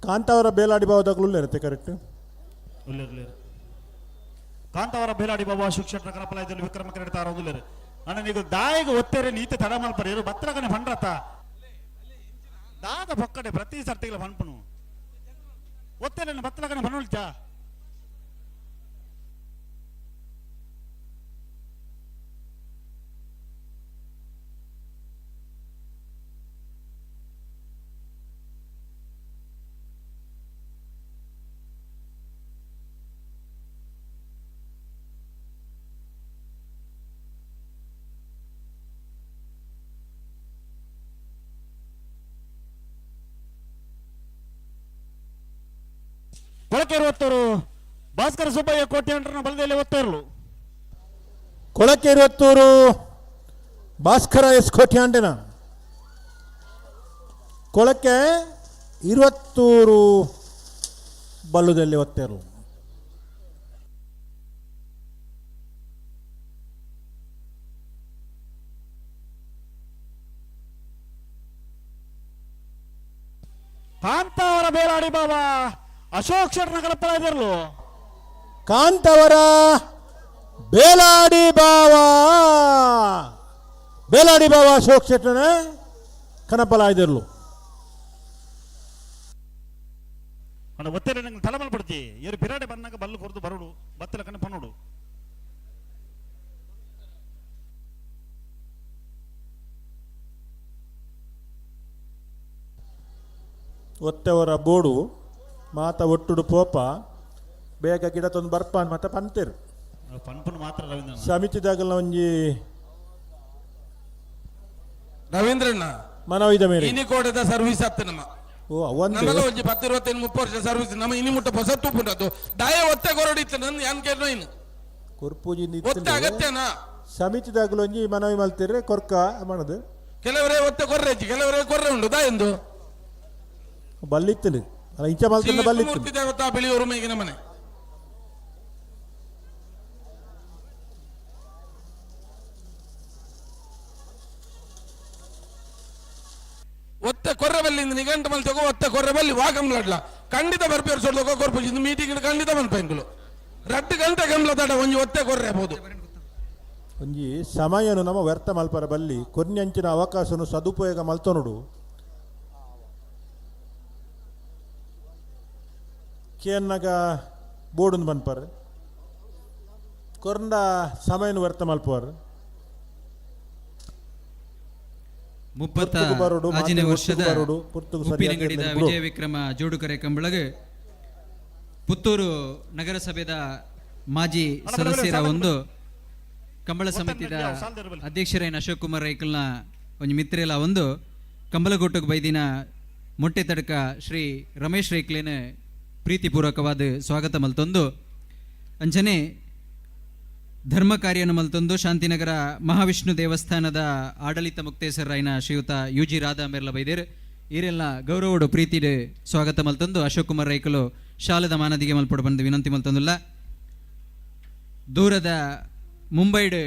ಕಾಂತಾವರ ಬೇಲಾಡಿ ಬಾವದಾಗಲೂ ಇರುತ್ತೆ ಕರೆಕ್ಟ್. ಉಲ್ಲೇರು ಕಾಂತಾವರ ಬೇಲಾಡಿ ಬಾಬಾ ಶಿಕ್ಷಣ ಕನಪಲಾಯದಲ್ಲಿ ವಿಕ್ರಮ ಕರೆಡ್ತಾರ ಉಲ್ಲೇರು. ಅಣ್ಣ ನೀವು ದಾಯಿಗೆ ಒತ್ತೇರೆ ನೀತೆ ತಡ ಮಲ್ಪರೆ ಇರು ಬತ್ರಗನೆ ಪಂಡ್ರತ ದಾದ ಪೊಕ್ಕಡೆ ಪ್ರತಿ ಸರ್ತಿಗಳ ಪನ್ಪುನು ಒತ್ತೇರೆ ಬತ್ತಲಗನೆ ಪನ್ನುಳ್ಚ. ಕೊಳಕೇರು ಒತ್ತೋರು ಭಾಸ್ಕರ ಸುಬ್ಬಯ್ಯ ಕೋಟ್ಯಾಂಡ್ರನ ಬಲದಲ್ಲಿ ಒತ್ತೇರ್ಲು. ಕೊಳಕೇರುವತ್ತೂರು ಭಾಸ್ಕರ ಎಸ್ ಕೋಟ್ಯಾಂಡನ ಕೊಳಕೆ ಇರುವತ್ತೂರು ಬಲ್ಲುದಲ್ಲಿ ಒತ್ತೇರು. ಕಾಂತಾವರ ಬೇಲಾಡಿ ಬಾಬಾ ಅಶೋಕ್ ಶೆಟ್ಟರ್ನ ಕಳಪಲಾದಿರ್ಲು. ಕಾಂತವರ ಬೇಲಾಡಿ ಬಾವ ಬೇಲಾಡಿ ಬಾವ ಅಶೋಕ್ ಶೆಟ್ಟನ ಕನಪಲಾಯ್ದಿರ್ಲು. ಅಣ್ಣ ಒತ್ತೇರೆ ನಂಗೆ ತಲೆ ಪಡ್ತಿ ಏರು ಬಿರಾಡೆ ಬಂದಾಗ ಬಲ್ಲು ಕೊರ್ದು ಬರೋಡು ಬತ್ತಲ ಕಣ್ಣು ಪನ್ನೋಡು. ಒತ್ತೆವರ ಬೋಡು ಮಾತ ಒಟ್ಟುಡು ಪೋಪ ಬೇಗ ಗಿಡ ತಂದು ಬರ್ಪಾನ್ ಮತ್ತೆ ಪಂತೇರು. ಪನ್ಪುನ ಮಾತ್ರ ರವೀಂದ್ರ. ಸಮಿತಿದಾಗಲ ಒಂಜಿ ರವೀಂದ್ರಣ್ಣ, ಮನವಿದ ಮೇರೆ ಇನಿ ಕೋಟದ ಸರ್ವಿಸ್ ಅತ್ತ ನಮ್ಮ. ಓ ಒಂದು ನಮ್ಮಲ್ಲ ಒಂಜಿ 10 25 30 ವರ್ಷ ಸರ್ವಿಸ್ ನಮ್ಮ. ಇನಿ ಮುಟ್ಟ ಹೊಸ ತೂಪುಂಡದು ದಾಯ ಒತ್ತೆ ಕೊರಡಿ ಇತ್ತು ನನ್ನ ಯಾನ್ ಕೇಳ್ನೋ ಇನ್ನು. ಕೊರ್ಪೂಜಿಂದ ಒತ್ತೆ ಅಗತ್ಯನಾ? ಸಮಿತಿದಾಗಲ ಒಂಜಿ ಮನವಿ ಮಲ್ತಿರ್ರೆ ಕೊರ್ಕ ಮಾಡದು. ಕೆಲವರೇ ಒತ್ತೆ ಕೊರ್ರೆ, ಕೆಲವರೇ ಕೊರ್ರೆ ಉಂಡು ದಾ ಎಂದು. ಬಲ್ಲಿತ್ತಲು ಅಲ್ಲ, ಇಂಚ ಮಲ್ತಿನ ಬಲ್ಲಿತ್ತು. ಮೂರ್ತಿ ದೇವತಾ ಬಿಳಿಯೂರು ಮೇಗಿನ ಮನೆ. ಒತ್ತೆ ಕೊರ್ರೆ ಬಲ್ಲಿ ನಿಘಂಟು ಮಲ್ತಗೋ, ಒತ್ತೆ ಕೊರ್ರೆ ಬಲ್ಲಿ ವಾಗಂಬ್ಲಡ್ಲ ಖಂಡಿತ ಬರ್ಪೇರು ಸೊಡ್ಲೋಕೋ ಕೊರ್ಪು ಮೀಟಿಂಗ್ ಖಂಡಿತ ಮನ್ಪೆಂಕುಲು ರಡ್ಡು ಗಂಟೆ ಗಂಬ್ಲ ತಡ ಒಂಜಿ ಒತ್ತೆ ಕೊರ್ರೆ ಬೋದು. ಒಂಜಿ ಸಮಯನು ನಮ್ಮ ವ್ಯರ್ಥ ಮಲ್ಪರ ಬಲ್ಲಿ, ಕೊರ್ನ್ಯಂಚಿನ ಅವಕಾಶನು ಸದುಪಯೋಗ ಮಲ್ತೊನುಡು. ಕೇನ್ನಗ ಬೋಡುಂದು ಪನ್ಪರ್, ಕೊರ್ಂಡ ಸಮಯನು ವ್ಯರ್ಥ ಮಲ್ಪುವರು. 30 ಪುರ್ತುಗು ಬರೋಡು, ಆಜಿನ ಮಾತೆರ್ ವರ್ಷದ ಒಟ್ಟುಗು ಬರೋಡು, ಪುರ್ತುಗು ಸರಿಯಾದ ಉಪ್ಪಿನಂಗಡಿದ ಬಿಡು. ವಿಜಯ ವಿಕ್ರಮ ಜೋಡುಕರೆ ಕಂಬಳಗ್ ಪುತ್ತೂರು ನಗರಸಭೆದ ಮಾಜಿ ಅಣ್ಣ, ಸದಸ್ಯರ ಬರಬರ ಒಂದು ಕಂಬಳ ಒತ್ತಡ ಸಮಿತಿದ ನಡ್ಲಿ, ಅವು ಸಾಲ್ದಿರಬಲ್ಲಿ. ಅಧ್ಯಕ್ಷರೈನ ಅಶೋಕ್ ಕುಮಾರ್ ರೈಕಲ್ನ ಒಂಜಿ ಮಿತ್ರೆಲ ಒಂದು ಕಂಬಳಗೋಟಕ್ಕೆ ಬೈದಿನ ಮೊಟ್ಟೆ ತಡಕ ಶ್ರೀ ರಮೇಶ್ ರೈಕ್ಲೇನ ಪ್ರೀತಿಪೂರ್ವಕವಾದ ಸ್ವಾಗತ ಮಲ್ತೊಂದು, ಅಂಚನೆ ಧರ್ಮ ಕಾರ್ಯನ ಮಲ್ತೊಂದು ಶಾಂತಿನಗರ ಮಹಾವಿಷ್ಣು ದೇವಸ್ಥಾನದ ಆಡಳಿತ ಮುಕ್ತೇಸರಾಯನ ಶ್ರೀಯುತ ಯು ಜಿ ರಾಧಾ ಮೇರ್ಲ ಬೈದೇರ್ ಈರೆಲ್ಲ ಗೌರವಡು ಪ್ರೀತಿಡ್ ಸ್ವಾಗತ ಮಲ್ತೊಂದು ಅಶೋಕ್ ಕುಮಾರ್ ರೈಕಲು ಶಾಲದ ಮಾನದಿಗೆ ಮಲ್ಪೊಡು ಬಂದು ವಿನಂತಿ ಮಲ್ತೊಂದುಲ್ಲ. ದೂರದ ಮುಂಬೈಡ್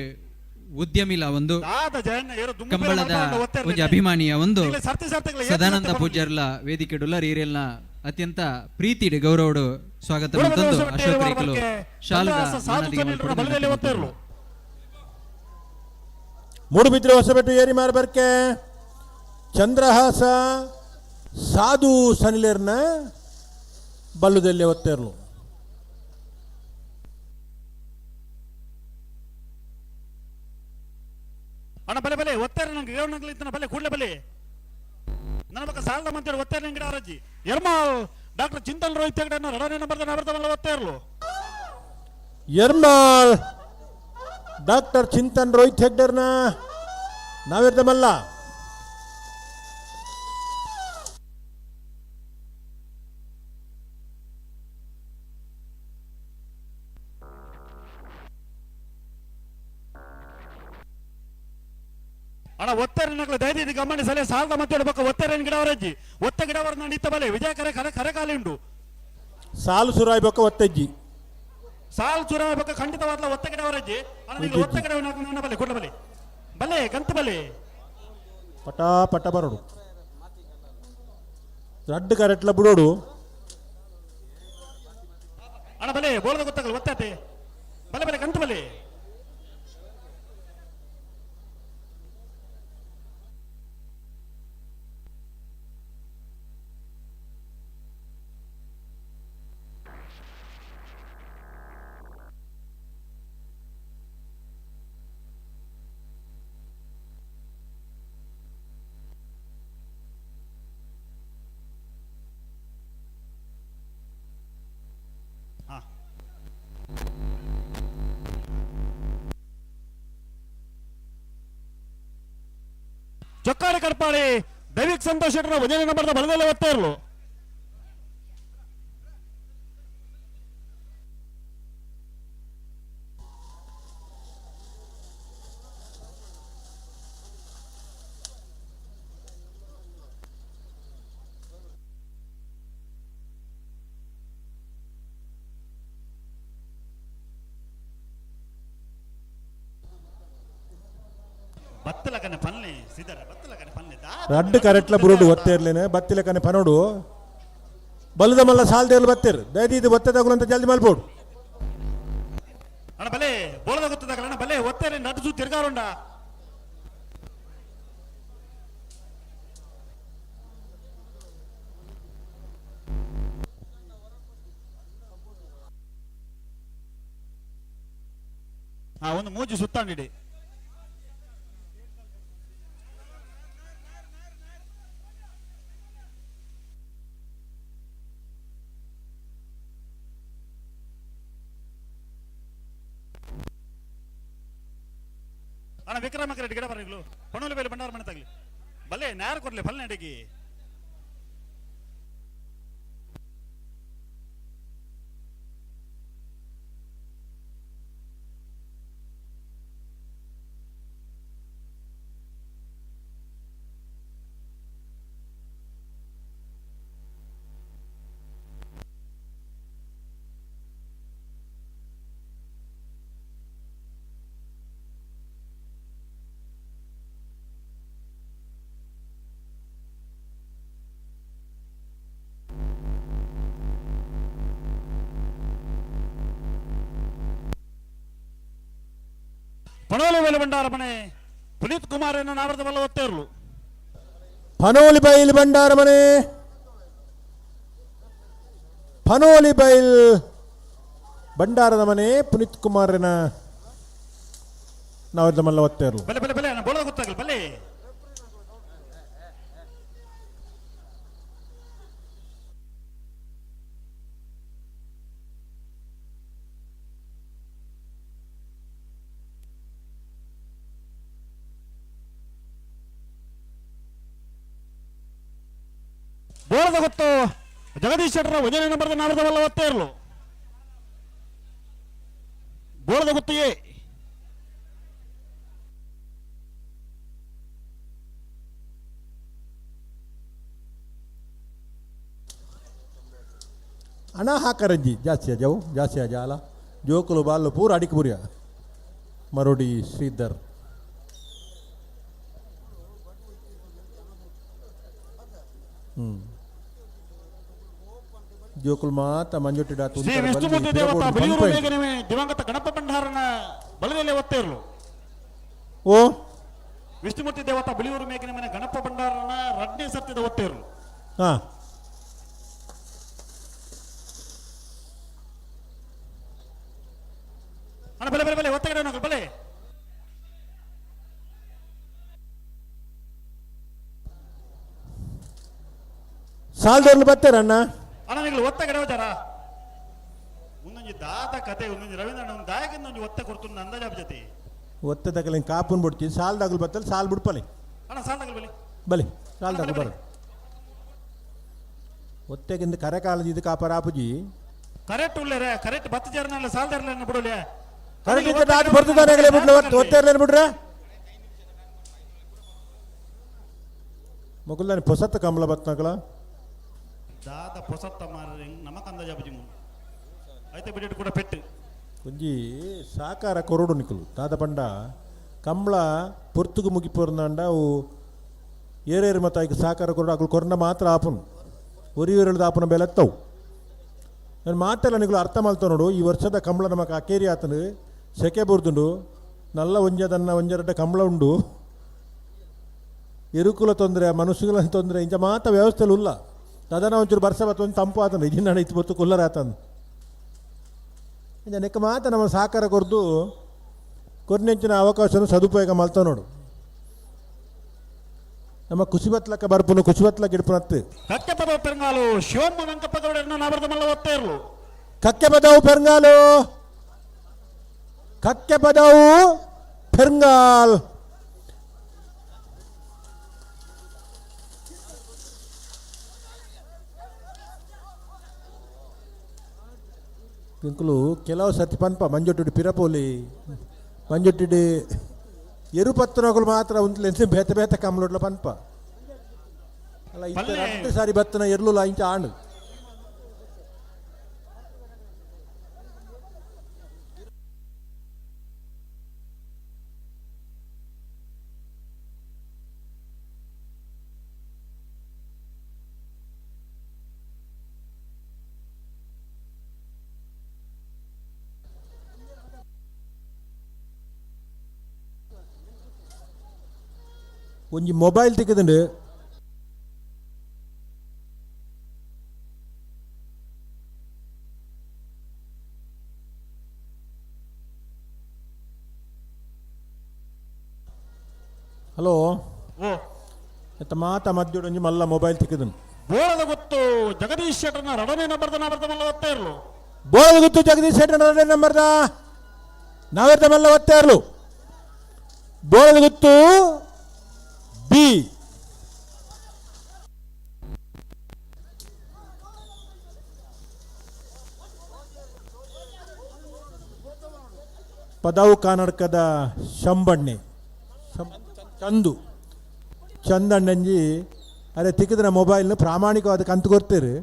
ಉದ್ಯಮಿಲ ಒಂದು ದಾದ ಜಯಣ್ಣ ಏರು ದುಂಬು ಕಂಬಳದ ಬೇರೆ ಒತ್ತೆ ಒಂಜಿ ಅಭಿಮಾನಿಯ ಒಂದು ಇಲ್ಲ, ಸರ್ತಿ ಸರ್ತಿಗಳ ಏತ್ ಸದಾನಂದ ಸರ್ತಿ. ಪೂಜಾರ್ಲ ವೇದಿಕೆಡುಲ್ಲ ಈರೆಲ್ಲ ಅತ್ಯಂತ ಪ್ರೀತಿಡ್ ಗೌರವಡು ಸ್ವಾಗತ ಗುಣಮಟ್ಟ ಮಲ್ತೊಂದು ಹೊಸಬಟ್ಟೆ ಅಶೋಕ್ ಇರುವ ರೈಕಲು ವರ್ಕೆ ಶಾಲದ ಚಂದ್ರಹಾಸ ಸಾಧು ಮಾನದಿಗೆ ಸನಿಲರ ಮಲ್ಪೊಡು ಬಲದಲ್ಲಿ ವಿನಂತಿ ಒತ್ತೆ ಇರಲು. ಮೂಡುಬಿದ್ರೆ ಹೊಸಬೆಟ್ಟು ಏರಿ ಮಾರ್ಬರ್ಕೆ ಚಂದ್ರಹಾಸ ಸಾಧು ಸನಿಲೇರ್ನ ಬಲ್ಲುದಲ್ಲಿ ಒತ್ತೇರ್ಲು. ಅಣ್ಣ ಬಲೆ ಬಲೆ ಒತ್ತಾರೆ ನಂಗೆ ರೇವಣ್ಣಂಗ್ಲ ಇತ್ತನ ಬಲೆ ಕೂಡ್ಲೆ ಬಲೆ ನನ್ನ ಪಕ್ಕ ಸಾಲದ ಮಂತೇಳಿ ಒತ್ತಾರೆ ನಂಗೆ ಗಿಡ ಅರಜ್ಜಿ ಎರ್ಮಾಲ್ ಡಾಕ್ಟರ್ ಚಿಂತನ್ ರೋಹಿತ್ ಹೆಗಡೆ ರಡನೆ ನಂಬರ್ ನಬರ್ತವಲ್ಲ ಒತ್ತೆ ಇರಲು. ಎರ್ಮಾಳ್ ಡಾಕ್ಟರ್ ಚಿಂತನ್ ರೋಹಿತ್ ಹೆಗ್ಡರ್ನ ನಾವಿರ್ದಮಲ್ಲ. ಅಣ್ಣ ಒತ್ತಾರೆ ನಗಲ ದಯದಿ ಗಮನ ಸಲ ಸಾಲದ ಮಂತೇಳಿ ಪಕ್ಕ ಒತ್ತಾರೆ ಗಿಡ ಅವರಜ್ಜಿ ಒತ್ತ ಗಿಡ ಅವರ ಇತ್ತ ಬಲೆ ವಿಜಯ ಕರೆ ಕರೆ ಕರೆ ಕಾಲಿ ಉಂಟು. ಸಾಲು ಸುರಾಯ್ಬೇಕ ಒತ್ತೆಜ್ಜಿ. ಸಾಲು ಚೂರ ಬಕ್ಕ ಖಂಡಿತವಾದ್ಲ ಒತ್ತ ಗಿಡ ಅವರಜ್ಜಿ. ಅಣ್ಣ ನೀವು ಒತ್ತ ಗಿಡ ನನ್ನ ಬಲೆ ಕೂಡ್ಲೆ ಬಲೆ ಬಲೆ ಗಂತ ಬಲೆ. ಪಟ ಪಟ ಬರೋಡು, ರಡ್ಡು ಕರೆಟ್ಲ ಬಿಡೋಡು. ಅಣ್ಣ ಬಲೆ ಬೋಳದ ಗೊತ್ತಾಗಲ್ಲ ಒತ್ತಾತೆ ಬಲೆ ಬಲೆ ಗಂತ ಬಲೆ. ಹಾ ಚೊಕ್ಕಾಡಿ ಕಡ್ಪಾಡಿ ದೈವಿಕ್ ಸಂತೋಷ್ ಶೆಟ್ಟರ ಒಂದನೇ ನಂಬರ್ದ ಬಲದಲ್ಲೇ ಒತ್ತಾ ಇರಲು. ಬತ್ತಲಕನೆ ಪನ್ನೆ ಸಿದರ ಬತ್ತಲಕನೆ ಪನ್ನೆ. ರಡ್ಡು ಕರೆಟ್ಲ ಬುರುಡು ಒತ್ತೆ ಇರ್ಲೇನೆ ಬತ್ತಿಲಕನೆ ಪನೋಡು ಬಲದ ಮಲ್ಲ ಸಾಲ್ದೇರ್ಲು ಬತ್ತೀರ್ ದಯದೀದು ಒತ್ತೆ ತಗುಲಂತ ಜಲ್ದಿ ಮಲ್ಪೋಡು. ಅಣ್ಣ ಬಲೆ ಬೋಳದ ಗೊತ್ತದಾಗಲ್ಲ ಅಣ್ಣ ಬಲೆ ಒತ್ತಾರೆ ನಟಸು ತಿರ್ಗಾರುಂಡ. ಹಾ ಒಂದು ಮೂಜಿ ಸುತ್ತಾಂಡಿಡಿ. ಅಣ್ಣ ವಿಕ್ರಮ ರೆಡ್ಡಿ ಗಿಡ ಬರಗಳು ಪಣೋಲಿ ಬೇಲೆ ಭಂಡಾರ ಮನೆ ತಗಲಿ ಬಲ್ಲೆ ನ್ಯಾರ ಕೊಡ್ಲಿ ಫಲ್ನೆ ಅಡಿಗೆ. ಪಣೋಲಿ ಬೇಲೆ ಭಂಡಾರ ಮನೆ ಪುನೀತ್ ಕುಮಾರ್ ಎನ್ನ ನಾವರದ ಬಲ್ಲ ಒತ್ತೇರ್ಲು. ಪನೋಲಿ ಬೈಲ್ ಭಂಡಾರ ಮನೆ, ಪನೋಲಿ ಬೈಲ್ ಭಂಡಾರದ ಮನೆ ಪುನೀತ್ ಕುಮಾರನ ನಾವರದ ಮಲ್ಲ ಒತ್ತೇರ್ಲು. ಬಲೆ ಬಲೆ ಬಲೆ ಬೋಳದ ಗೊತ್ತಾಗಲಿ ಬಲೆ. ಬೋಳದ ಗೊತ್ತು ಜಗದೀಶ್ ಶೆಟ್ಟರ ವಜನೆ ನಂಬರ್ದ ನಾಮದ ಬಲ್ಲ ಒತ್ತೇ ಇರಲು. ಬೋಳದ ಗೊತ್ತು ಎ. ಹಣ ಹಾಕರಂಜಿ ಜಾಸ್ತಿ ಅಜವು ಜಾಸ್ತಿ ಅಜ ಅಲ್ಲ ಜೋಕುಲು ಬಾಲು ಪೂರ ಅಡಿಕೆ ಪುರಿಯ ಮರೋಡಿ ಶ್ರೀಧರ್. ಜೋಕುಲು ಮಾತ ಮಂಜೊಟ್ಟಿ ಡಾತು ಶ್ರೀ ವಿಷ್ಣುಮೂರ್ತಿ ದೇವತಾ ಬಲಿಯೂರು ಮೇಘನೆ ದಿವಂಗತ ಗಣಪ ಭಂಡಾರನ ಬಲದಲ್ಲಿ ಒತ್ತೇ ಇರಲು. ಓ ವಿಷ್ಣುಮೂರ್ತಿ ದೇವತಾ ಬಿಳಿಯೂರು ಮೇಘನೆ ಮನೆ ಗಣಪ ಭಂಡಾರನ ರಡ್ನೇ ಸತ್ಯದ ಒತ್ತೇ ಇರಲು. ಹಾ ಅಣ್ಣ ಬಲೆ ಬಲೆ ಬಲೆ ಒತ್ತಗಡೆ ಬಲೆ. ಸಾಲ್ದರ್ಲು ಬರ್ತಾರಣ್ಣ. ಅಣ್ಣ ನೀವು ಒತ್ತಗಡೆ ಹೋಜಾರ ಒಂದೊಂಜಿ ದಾದ ಕತೆ ಒಂದೊಂಜಿ ರವೀಂದ್ರ ಒಂದು ದಾಯಕಿಂದ ಒಂಜಿ ಒತ್ತೆ ಕೊಡ್ತು ಅಂದಾಜಾಬ್ ಜೊತೆ ಒತ್ತೆ ತಗಲಿ ಕಾಪುನ್ ಬಿಡ್ತಿ ಸಾಲ್ದಾಗಲು ಬತ್ತಲ್ಲ ಸಾಲ್ ಬಿಡ್ಪಲೆ. ಅಣ್ಣ ಸಾಲ್ದಾಗಲು ಬಲೆ ಬಲೆ ಸಾಲ್ದಾಗಲು ಬರ ಒತ್ತೆಗಿಂದ ಕರೆ ಕಾಲದ ಇದು ಕಾಪರ ಆಪುಜಿ. ಕರೆಕ್ಟ್ ಉಳ್ಳೇರೆ ಕರೆಕ್ಟ್ ಬತ್ತ ಜರ್ನಲ್ಲ ಸಾಲ್ದಾರ್ಲ ಬಿಡೋಲೆ. ಕರೆಕ್ಟ್ ಇದ್ದ ಅದು ಬರ್ತದಾನೆ ಬಿಡ್ಲ ಒತ್ತೆ ಇರ್ಲೇನು ಬಿಡ್ರೆ ಮೊಗಲ್ದಾನೆ ಪೊಸತ್ತ ಕಂಬಳ ಬತ್ನಕಲ ದಾದ ಪೊಸತ್ತ ಮಾರ ನಮಕ್ ಅಂದಾಜಾಬುಜಿ ಐತೆ ಬಿಡಿಟ್ಟು ಕೂಡ ಪೆಟ್ಟು ಒಂಜಿ ಸಾಕಾರ ಕೊರಡು ನಿಕುಲು ದಾದ ಪಂಡ ಕಂಬಳ ಪೊರ್ತುಗು ಮುಗಿಪೋರ್ನಾಂಡ ಅವು ಏರೇರು ಮತ್ತ ಐಕ್ ಸಾಕಾರ ಕೊರಡು ಅಕುಲು ಕೊರನ ಮಾತ್ರ ಆಪುನು ಒರಿಯೂರಳ್ದ ಆಪುನ ಬೆಲೆತ್ತವು. ನಾನು ಮಾತೆಲ್ಲ ನಿಕುಲು ಅರ್ಥ ಮಲ್ತ ನೋಡು. ಈ ವರ್ಷದ ಕಂಬಳ ನಮಕ್ ಅಕೇರಿ ಆತನು ಸೆಕೆ ಬುರ್ದುಂಡು ನಲ್ಲ ಒಂಜದನ್ನ ಒಂಜರಡ್ಡ ಕಂಬಳ ಉಂಡು ಎರುಕುಲ ತೊಂದರೆ ಮನುಷ್ಯಗಳ ತೊಂದರೆ ಇಂಚ ಮಾತ ವ್ಯವಸ್ಥೆಲು ಉಲ್ಲ ತದನ ಒಂಚೂರು ಬರ್ಸ ಬತ್ತು ಒಂದು ತಂಪು ಆತನು ಇಜಿನ ಇತ್ತು ಬತ್ತು ಕುಲ್ಲರ ಆತನು ಇಂಚ ನೆಕ್ಕ ಮಾತ ನಮ್ಮ ಸಹಕಾರ ಕೊರ್ದು ಕೊರ್ನೆಂಚಿನ ಅವಕಾಶನು ಸದುಪಯೋಗ ಮಲ್ತ ನೋಡು. ನಮ್ಮ ಕುಸಿಬತ್ಲಕ್ಕ ಬರ್ಪುನು ಕುಸಿಬತ್ಲಕ್ಕ ಇಡ್ಪುನತ್ತು. ಕಕ್ಕೆ ಪದವು ಪೆರಂಗಾಲು ಶಿವಮ್ಮ ವೆಂಕಪ್ಪ ಗೌಡರನ್ನ ನಾವರದ ಮಲ್ಲ ಒತ್ತೇ ಇರಲು. ಕಕ್ಕೆ ಪದವು ಪೆರಂಗಾಲು ಕಕ್ಕೆ ಪದವು ಪೆರಂಗಾಲ್ ಇಂಕುಲು ಕೆಲವು ಸತಿ ಪನ್ಪ ಮಂಜೊಟ್ಟಿಡು ಪಿರಪೋಲಿ ಮಂಜೊಟ್ಟಿಡು ಎರುಪತ್ತನಗಳು ಮಾತ್ರ ಉಂತ್ಲೆ ಬೇತೆ ಬೇತೆ ಕಮ್ಮಲೊಡ್ಲ ಪನ್ಪ ಅಲ್ಲ ಇತ್ತೆ ರಡ್ಡ್ ಸಾರಿ ಬತ್ತನ ಎರ್ಲುಲ ಇಂಚ ಆಂಡ್. ಒಂಜಿ ಮೊಬೈಲ್ ತಿಕ್ಕದುಂಡು. ಹಲೋ ಓ ಎತ್ತ ಮಾತ ಮಧ್ಯೋಡು ಒಂಜಿ ಮಲ್ಲ ಮೊಬೈಲ್ ತಿಕ್ಕದುಂಡು. ಬೋಳದ ಗೊತ್ತು ಜಗದೀಶ್ ಶೆಟ್ಟರ್ನ ರಡನೇ ನಂಬರ್ದ ನಾವರ್ದ ಮಲ್ಲ ಒತ್ತೇ ಇರಲು. ಬೋಳದ ಗೊತ್ತು ಜಗದೀಶ್ ಶೆಟ್ಟರ್ನ ರಡನೇ ನಂಬರ್ದ ನಾವೆರ್ದ ಮಲ್ಲ ಒತ್ತೇ ಇರಲು. ಬೋಳದಗುತ್ತು ಬಿ. ಪದವು ಕರ್ನಾಟಕದ ಶಂಬಣ್ಣೆ ಚಂದು ಚಂದಣ್ಣಂಜಿ ಅರೆ ತಿಕ್ಕಿದ್ರೆ ಮೊಬೈಲ್ನ ಪ್ರಾಮಾಣಿಕವಾದ ಕಂತು ಕೊಡ್ತೀರಿ.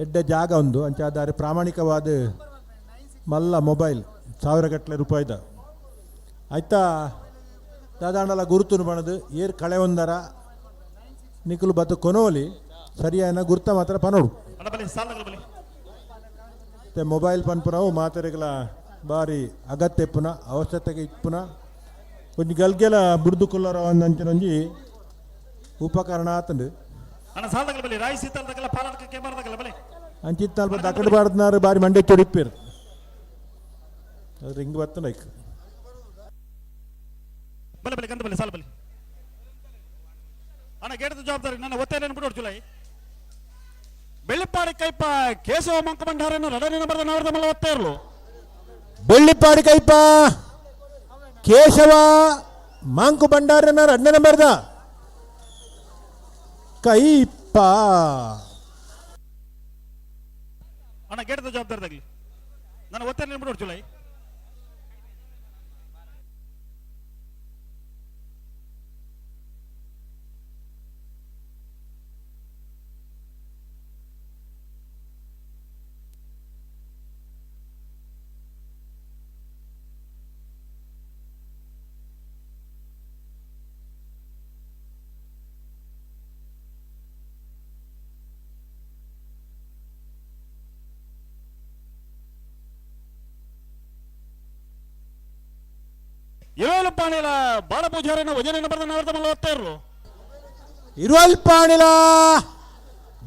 ಎಡ್ಡೆ ಜಾಗ ಒಂದು ಅಂಚಾದಾರೆ ಪ್ರಾಮಾಣಿಕವಾದ ಮಲ್ಲ ಮೊಬೈಲ್ 1000ಗಟ್ಟಲೆ ರೂಪಾಯಿದ ಆಯ್ತಾ. ದಾದಾಂಡಲ ಗುರುತುನು ಬಣದು ಏರ್ ಕಳೆ ಒಂದರ ನಿಕುಲು ಬತ್ತು ಕೊನೋಲಿ ಸರಿಯಾನ ಗುರ್ತ ಮಾತ್ರ ಪನೋಡು. ಮತ್ತೆ ಮೊಬೈಲ್ ಪನ್ಪುನವು ಮಾತೆರೆಗಳ ಬಾರಿ ಅಗತ್ಯ ಪುನ ಅವಶ್ಯಕತೆ ಇಪ್ಪುನ ಒಂಜಿ ಗಲ್ಗೆಲ ಬುಡ್ದು ಕುಲ್ಲರ ಒಂದಂಚಿನೊಂಜಿ ಉಪಕರಣ ಆತಂಡು. ಅಂಚಿತ್ತ ಅಲ್ಪ ದಕ್ಕಡ ಬಾರ್ದನಾರು ಬಾರಿ ಮಂಡೆ ಚೊಡಿಪ್ಪೇರು ಅದು ರಿಂಗ್ ಬತ್ತನ ಐಕ್ ಬಲೆ ಬಲೆ ಕಂದ ಬಲೆ ಸಾಲ ಬಲೆ ಅಣ್ಣ ಗೇಟದ ಜವಾಬ್ದಾರಿ ನನ್ನ ಒತ್ತೆಯನ್ನು ಬಿಡೋಡು ಜುಲೈ. ಬೆಳ್ಳಿಪ್ಪಾಡಿ ಕೈಪ ಕೇಶವ ಮಂಕ ಭಂಡಾರನ್ನು ರಡನೆ ಬರೆದ ನವರದ ಮಲ್ಲ ಒತ್ತೆ ಇರಲು. ಬೆಳ್ಳಿಪ್ಪಾಡಿ ಕೈಪ ಕೇಶವ ಮಾಂಕು ಭಂಡಾರನ ರಡ್ಡನೆ ಬರೆದ ಕೈಪ. ಅಣ್ಣ ಗೇಟದ ಜವಾಬ್ದಾರಿ ತಗಲಿ ನನ್ನ ಒತ್ತೆಯನ್ನು ಬಿಡೋಡು ಜುಲೈ. ಇರುವಲ್ಪಾಣಿಲ ಬಾಳ ಪೂಜಾರಿನ ವಜನ ಬರೆದ ನವರದ ಮಲ್ಲ ಒತ್ತೆ ಇರಲು. ಇರುವಲ್ಪಾಣಿಲ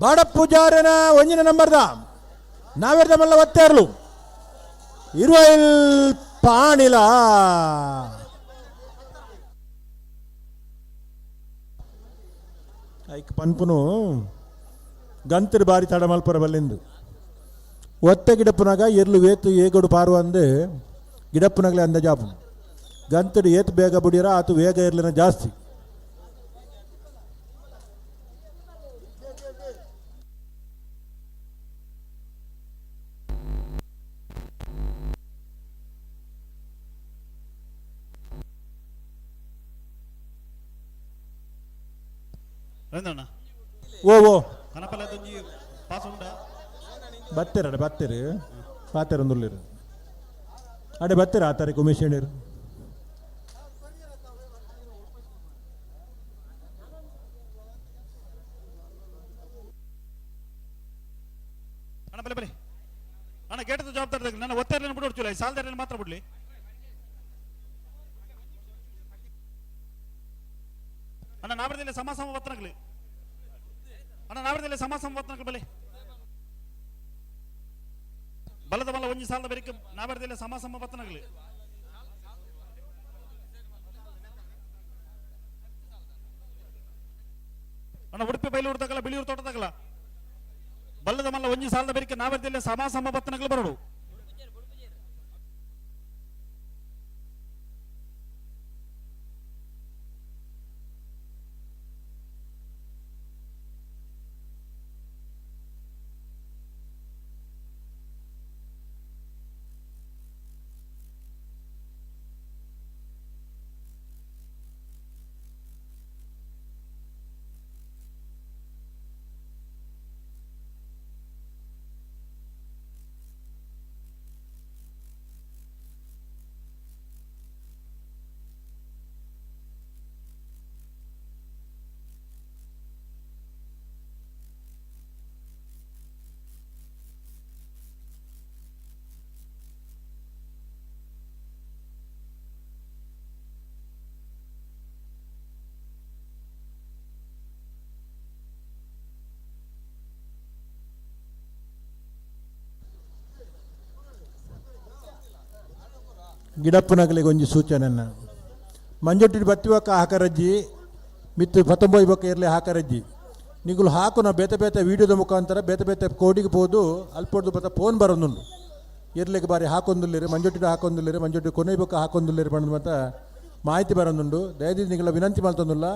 ಬಾಡ ಪೂಜಾರಿನ ಒಂಜಿನ ನಂಬರ್ದ ನಾವೆರ್ದ ಮಲ್ಲ ಒತ್ತೆ ಇರಲು. ಇರುವಲ್ ಪಾಣಿಲ ಐಕ್ ಪನ್ಪುನು ಗಂತರು ಬಾರಿ ತಡ ಮಲ್ಪರ ಬಲ್ಲಿಂದು ಒತ್ತೆ ಗಿಡಪ್ಪನಾಗ ಎರ್ಲು ವೇತು ಏಗೋಡು ಪಾರು ಅಂದು ಗಿಡಪ್ಪನಾಗಲೇ ಅಂದ ಜಾಪು ಗಂತಡು ಏತು ಬೇಗ ಬುಡಿರ ಆತು ವೇಗ ಇರ್ಲಿನ ಜಾಸ್ತಿ. ರವೀಂದ್ರಣ್ಣ. ಓ ಓ ಕನಪಲದೊಂಜಿ ಪಾಸ್ ಉಂಡ ಬತ್ತೀರ ಅಡೆ ಬತ್ತೀರಿ ಪಾತೆರ ಒಂದುಳ್ಳಿರು ಅಡೆ ಬತ್ತೀರ ಆ ತಾರೀಕು ಉಮೇಶ್ ಹೇಳಿರು. ಅಣ್ಣ ಬಲೆ ಬಲೆ ಅಣ್ಣ ಗೇಟದ ಜವಾಬ್ದಾರಿ ತಗಲಿ ನನ್ನ ಒತ್ತೆಯನ್ನು ಬಿಡೋಡು ಜುಲೈ ಸಾಲದಾರಿಯನ್ನು ಮಾತ್ರ ಬಿಡ್ಲಿ. ಅಣ್ಣ ನಾವರದಲ್ಲಿ ಸಮ ಸಮ ಬತ್ತನಗಲಿ ಅಣ್ಣ ನಾವರದಲ್ಲಿ ಸಮ ಸಮ ಬತ್ತನಗಲಿ ಬಲೆ ಬಲದ ಬಲ ಒಂಜಿ ಸಾಲದ ಬೆರಿಕೆ ನಾವರದಲ್ಲಿ ಸಮ ಸಮ ಬತ್ತನಗಲಿ. ಅಣ್ಣ ಉಡುಪಿ ಬೈಲೂರು ತಗಲ ಬಿಳಿಯೂರು ತೋಟ ತಗಲ ಬಲ್ಲದ ಮಲ್ಲ ಒಂಜಿ ಸಾಲದ ಬೆರಿಕೆ ನಾವರದಲ್ಲಿ ಸಮ ಸಮ ಬತ್ತನಗಲು ಬರೋಡು. ಗಿಡಪ್ಪನಗಲಿಗೆ ಒಂಜಿ ಸೂಚನೆಯನ್ನು ಮಂಜೊಟ್ಟಿಗೆ ಬತ್ತಿವಕ್ಕ ಹಾಕರಜ್ಜಿ ಮಿತ್ತು ಪತ್ತೊಂಬೈ ಬೊಕ್ಕ ಇರಲಿ ಹಾಕರಜ್ಜಿ ನಿಗುಲು ಹಾಕುನ ಬೇತೆ ಬೇತೆ ವೀಡಿಯೋದ ಮುಖಾಂತರ ಬೇತೆ ಬೇತೆ ಕೋಡಿಗೆ ಪೋದು ಅಲ್ಪೊಡ್ದು ಬತ್ತ ಫೋನ್ ಬರೋದುಂಡು ಇರ್ಲಿಕ್ಕೆ ಬಾರಿ ಹಾಕೊಂದುಲ್ಲಿರಿ ಮಂಜೊಟ್ಟಿಗೆ ಹಾಕೊಂದುಲ್ಲಿರಿ ಮಂಜೊಟ್ಟಿ ಕೊನೆ ಬೊಕ್ಕ ಹಾಕೊಂದುಲ್ಲಿರಿ ಬಂದು ಮತ್ತೆ ಮಾಹಿತಿ ಬರೋದುಂಡು. ದಯದೀದ್ ನಿಗಳ ವಿನಂತಿ ಮಲ್ತೊಂದುಲ್ಲ,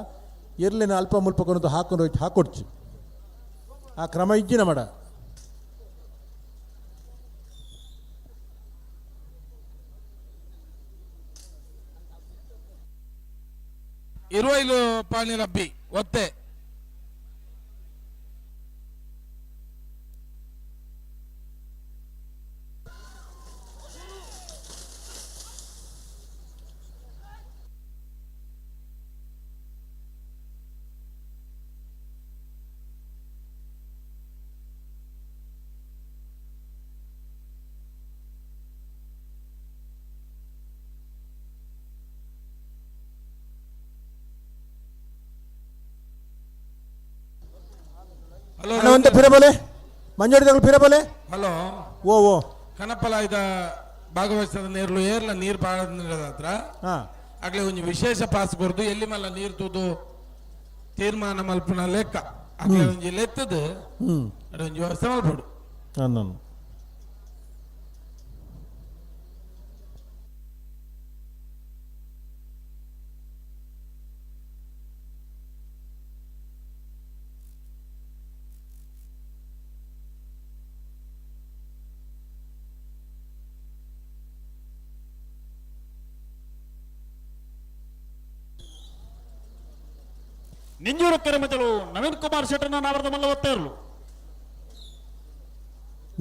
ಎರ್ಲಿನ ಅಲ್ಪ ಮುಲ್ಪ ಕೊನೊತು ಹಾಕೊಂಡು ಹಾಕೊಡ್ಚಿ ಆ ಕ್ರಮ ಇಜ್ಜಿನ ಮಡ. ಇರುವೈಲು ಪಾಣಿ ರಬ್ಬಿ ಒತ್ತೆ. ಹಲೋ ಅಣ್ಣ ಒಂತೆ ಪಿರಬಲೆ ಮಂಜೋಡಿ ಪಿರಬಲೆ. ಹಲೋ. ಓ ಓ ಕನಪಲಾಯ್ದ ಭಾಗವಹಿಸಿದ ನೀರ್ಲು ಏರ್ಲ ನೀರು ಪಾಡದ ಹತ್ರ ಆಗ್ಲೇ ಒಂಜಿ ವಿಶೇಷ ಪಾಸ್ ಕೊರ್ದು ಎಲ್ಲಿ ಮಲ್ಲ ನೀರು ತೂದು ತೀರ್ಮಾನ ಮಲ್ಪುನ ಲೆಕ್ಕ ಆಗ್ಲೇ ಒಂಜಿ ಲೆತ್ತದು ಒಂಜಿ ವ್ಯವಸ್ಥೆ ಮಲ್ಪಡು. ನಾನು ನಿಂಜೂರು ಕೆರೆಮಜಲು ನವೀನ್ ಕುಮಾರ್ ಶೆಟ್ಟರ್ನ ನಾವರದ ಮಲ್ಲ ಒತ್ತೇರ್ಲು.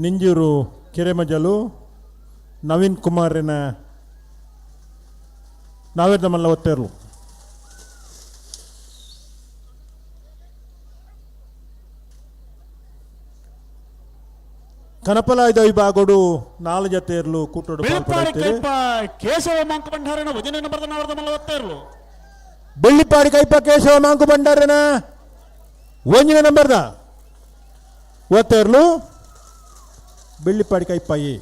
ನಿಂಜೂರು ಕೆರೆಮಜಲು ನವೀನ್ ಕುಮಾರಿನ ನಾವೇರ್ದ ಮಲ್ಲ ಒತ್ತೇರ್ಲು. ಕನಪಲಾಯ್ದ ವಿಭಾಗಡು ನಾಲು ಜತೆಯರ್ಲು ಕೂಟೋಡು ಬೆಳ್ಪಾಡಿ ಕೈಪ ಕೇಶವ ಮಾಂಕ ಭಂಡಾರನ ವಜನ ನಂಬರ್ದ ನಾವರದ ಮಲ್ಲ ಒತ್ತೇರ್ಲು. ಬೆಳ್ಳಿಪಾಡಿ ಕೈಪ ಕೇಶವ ಮಾಂಕು ಭಂಡಾರನ ಒಂಜಿನ ನಂಬರ್ದ ಒತ್ತೇರ್ಲು ಬೆಳ್ಳಿಪಾಡಿ ಕೈಪಾಯಿ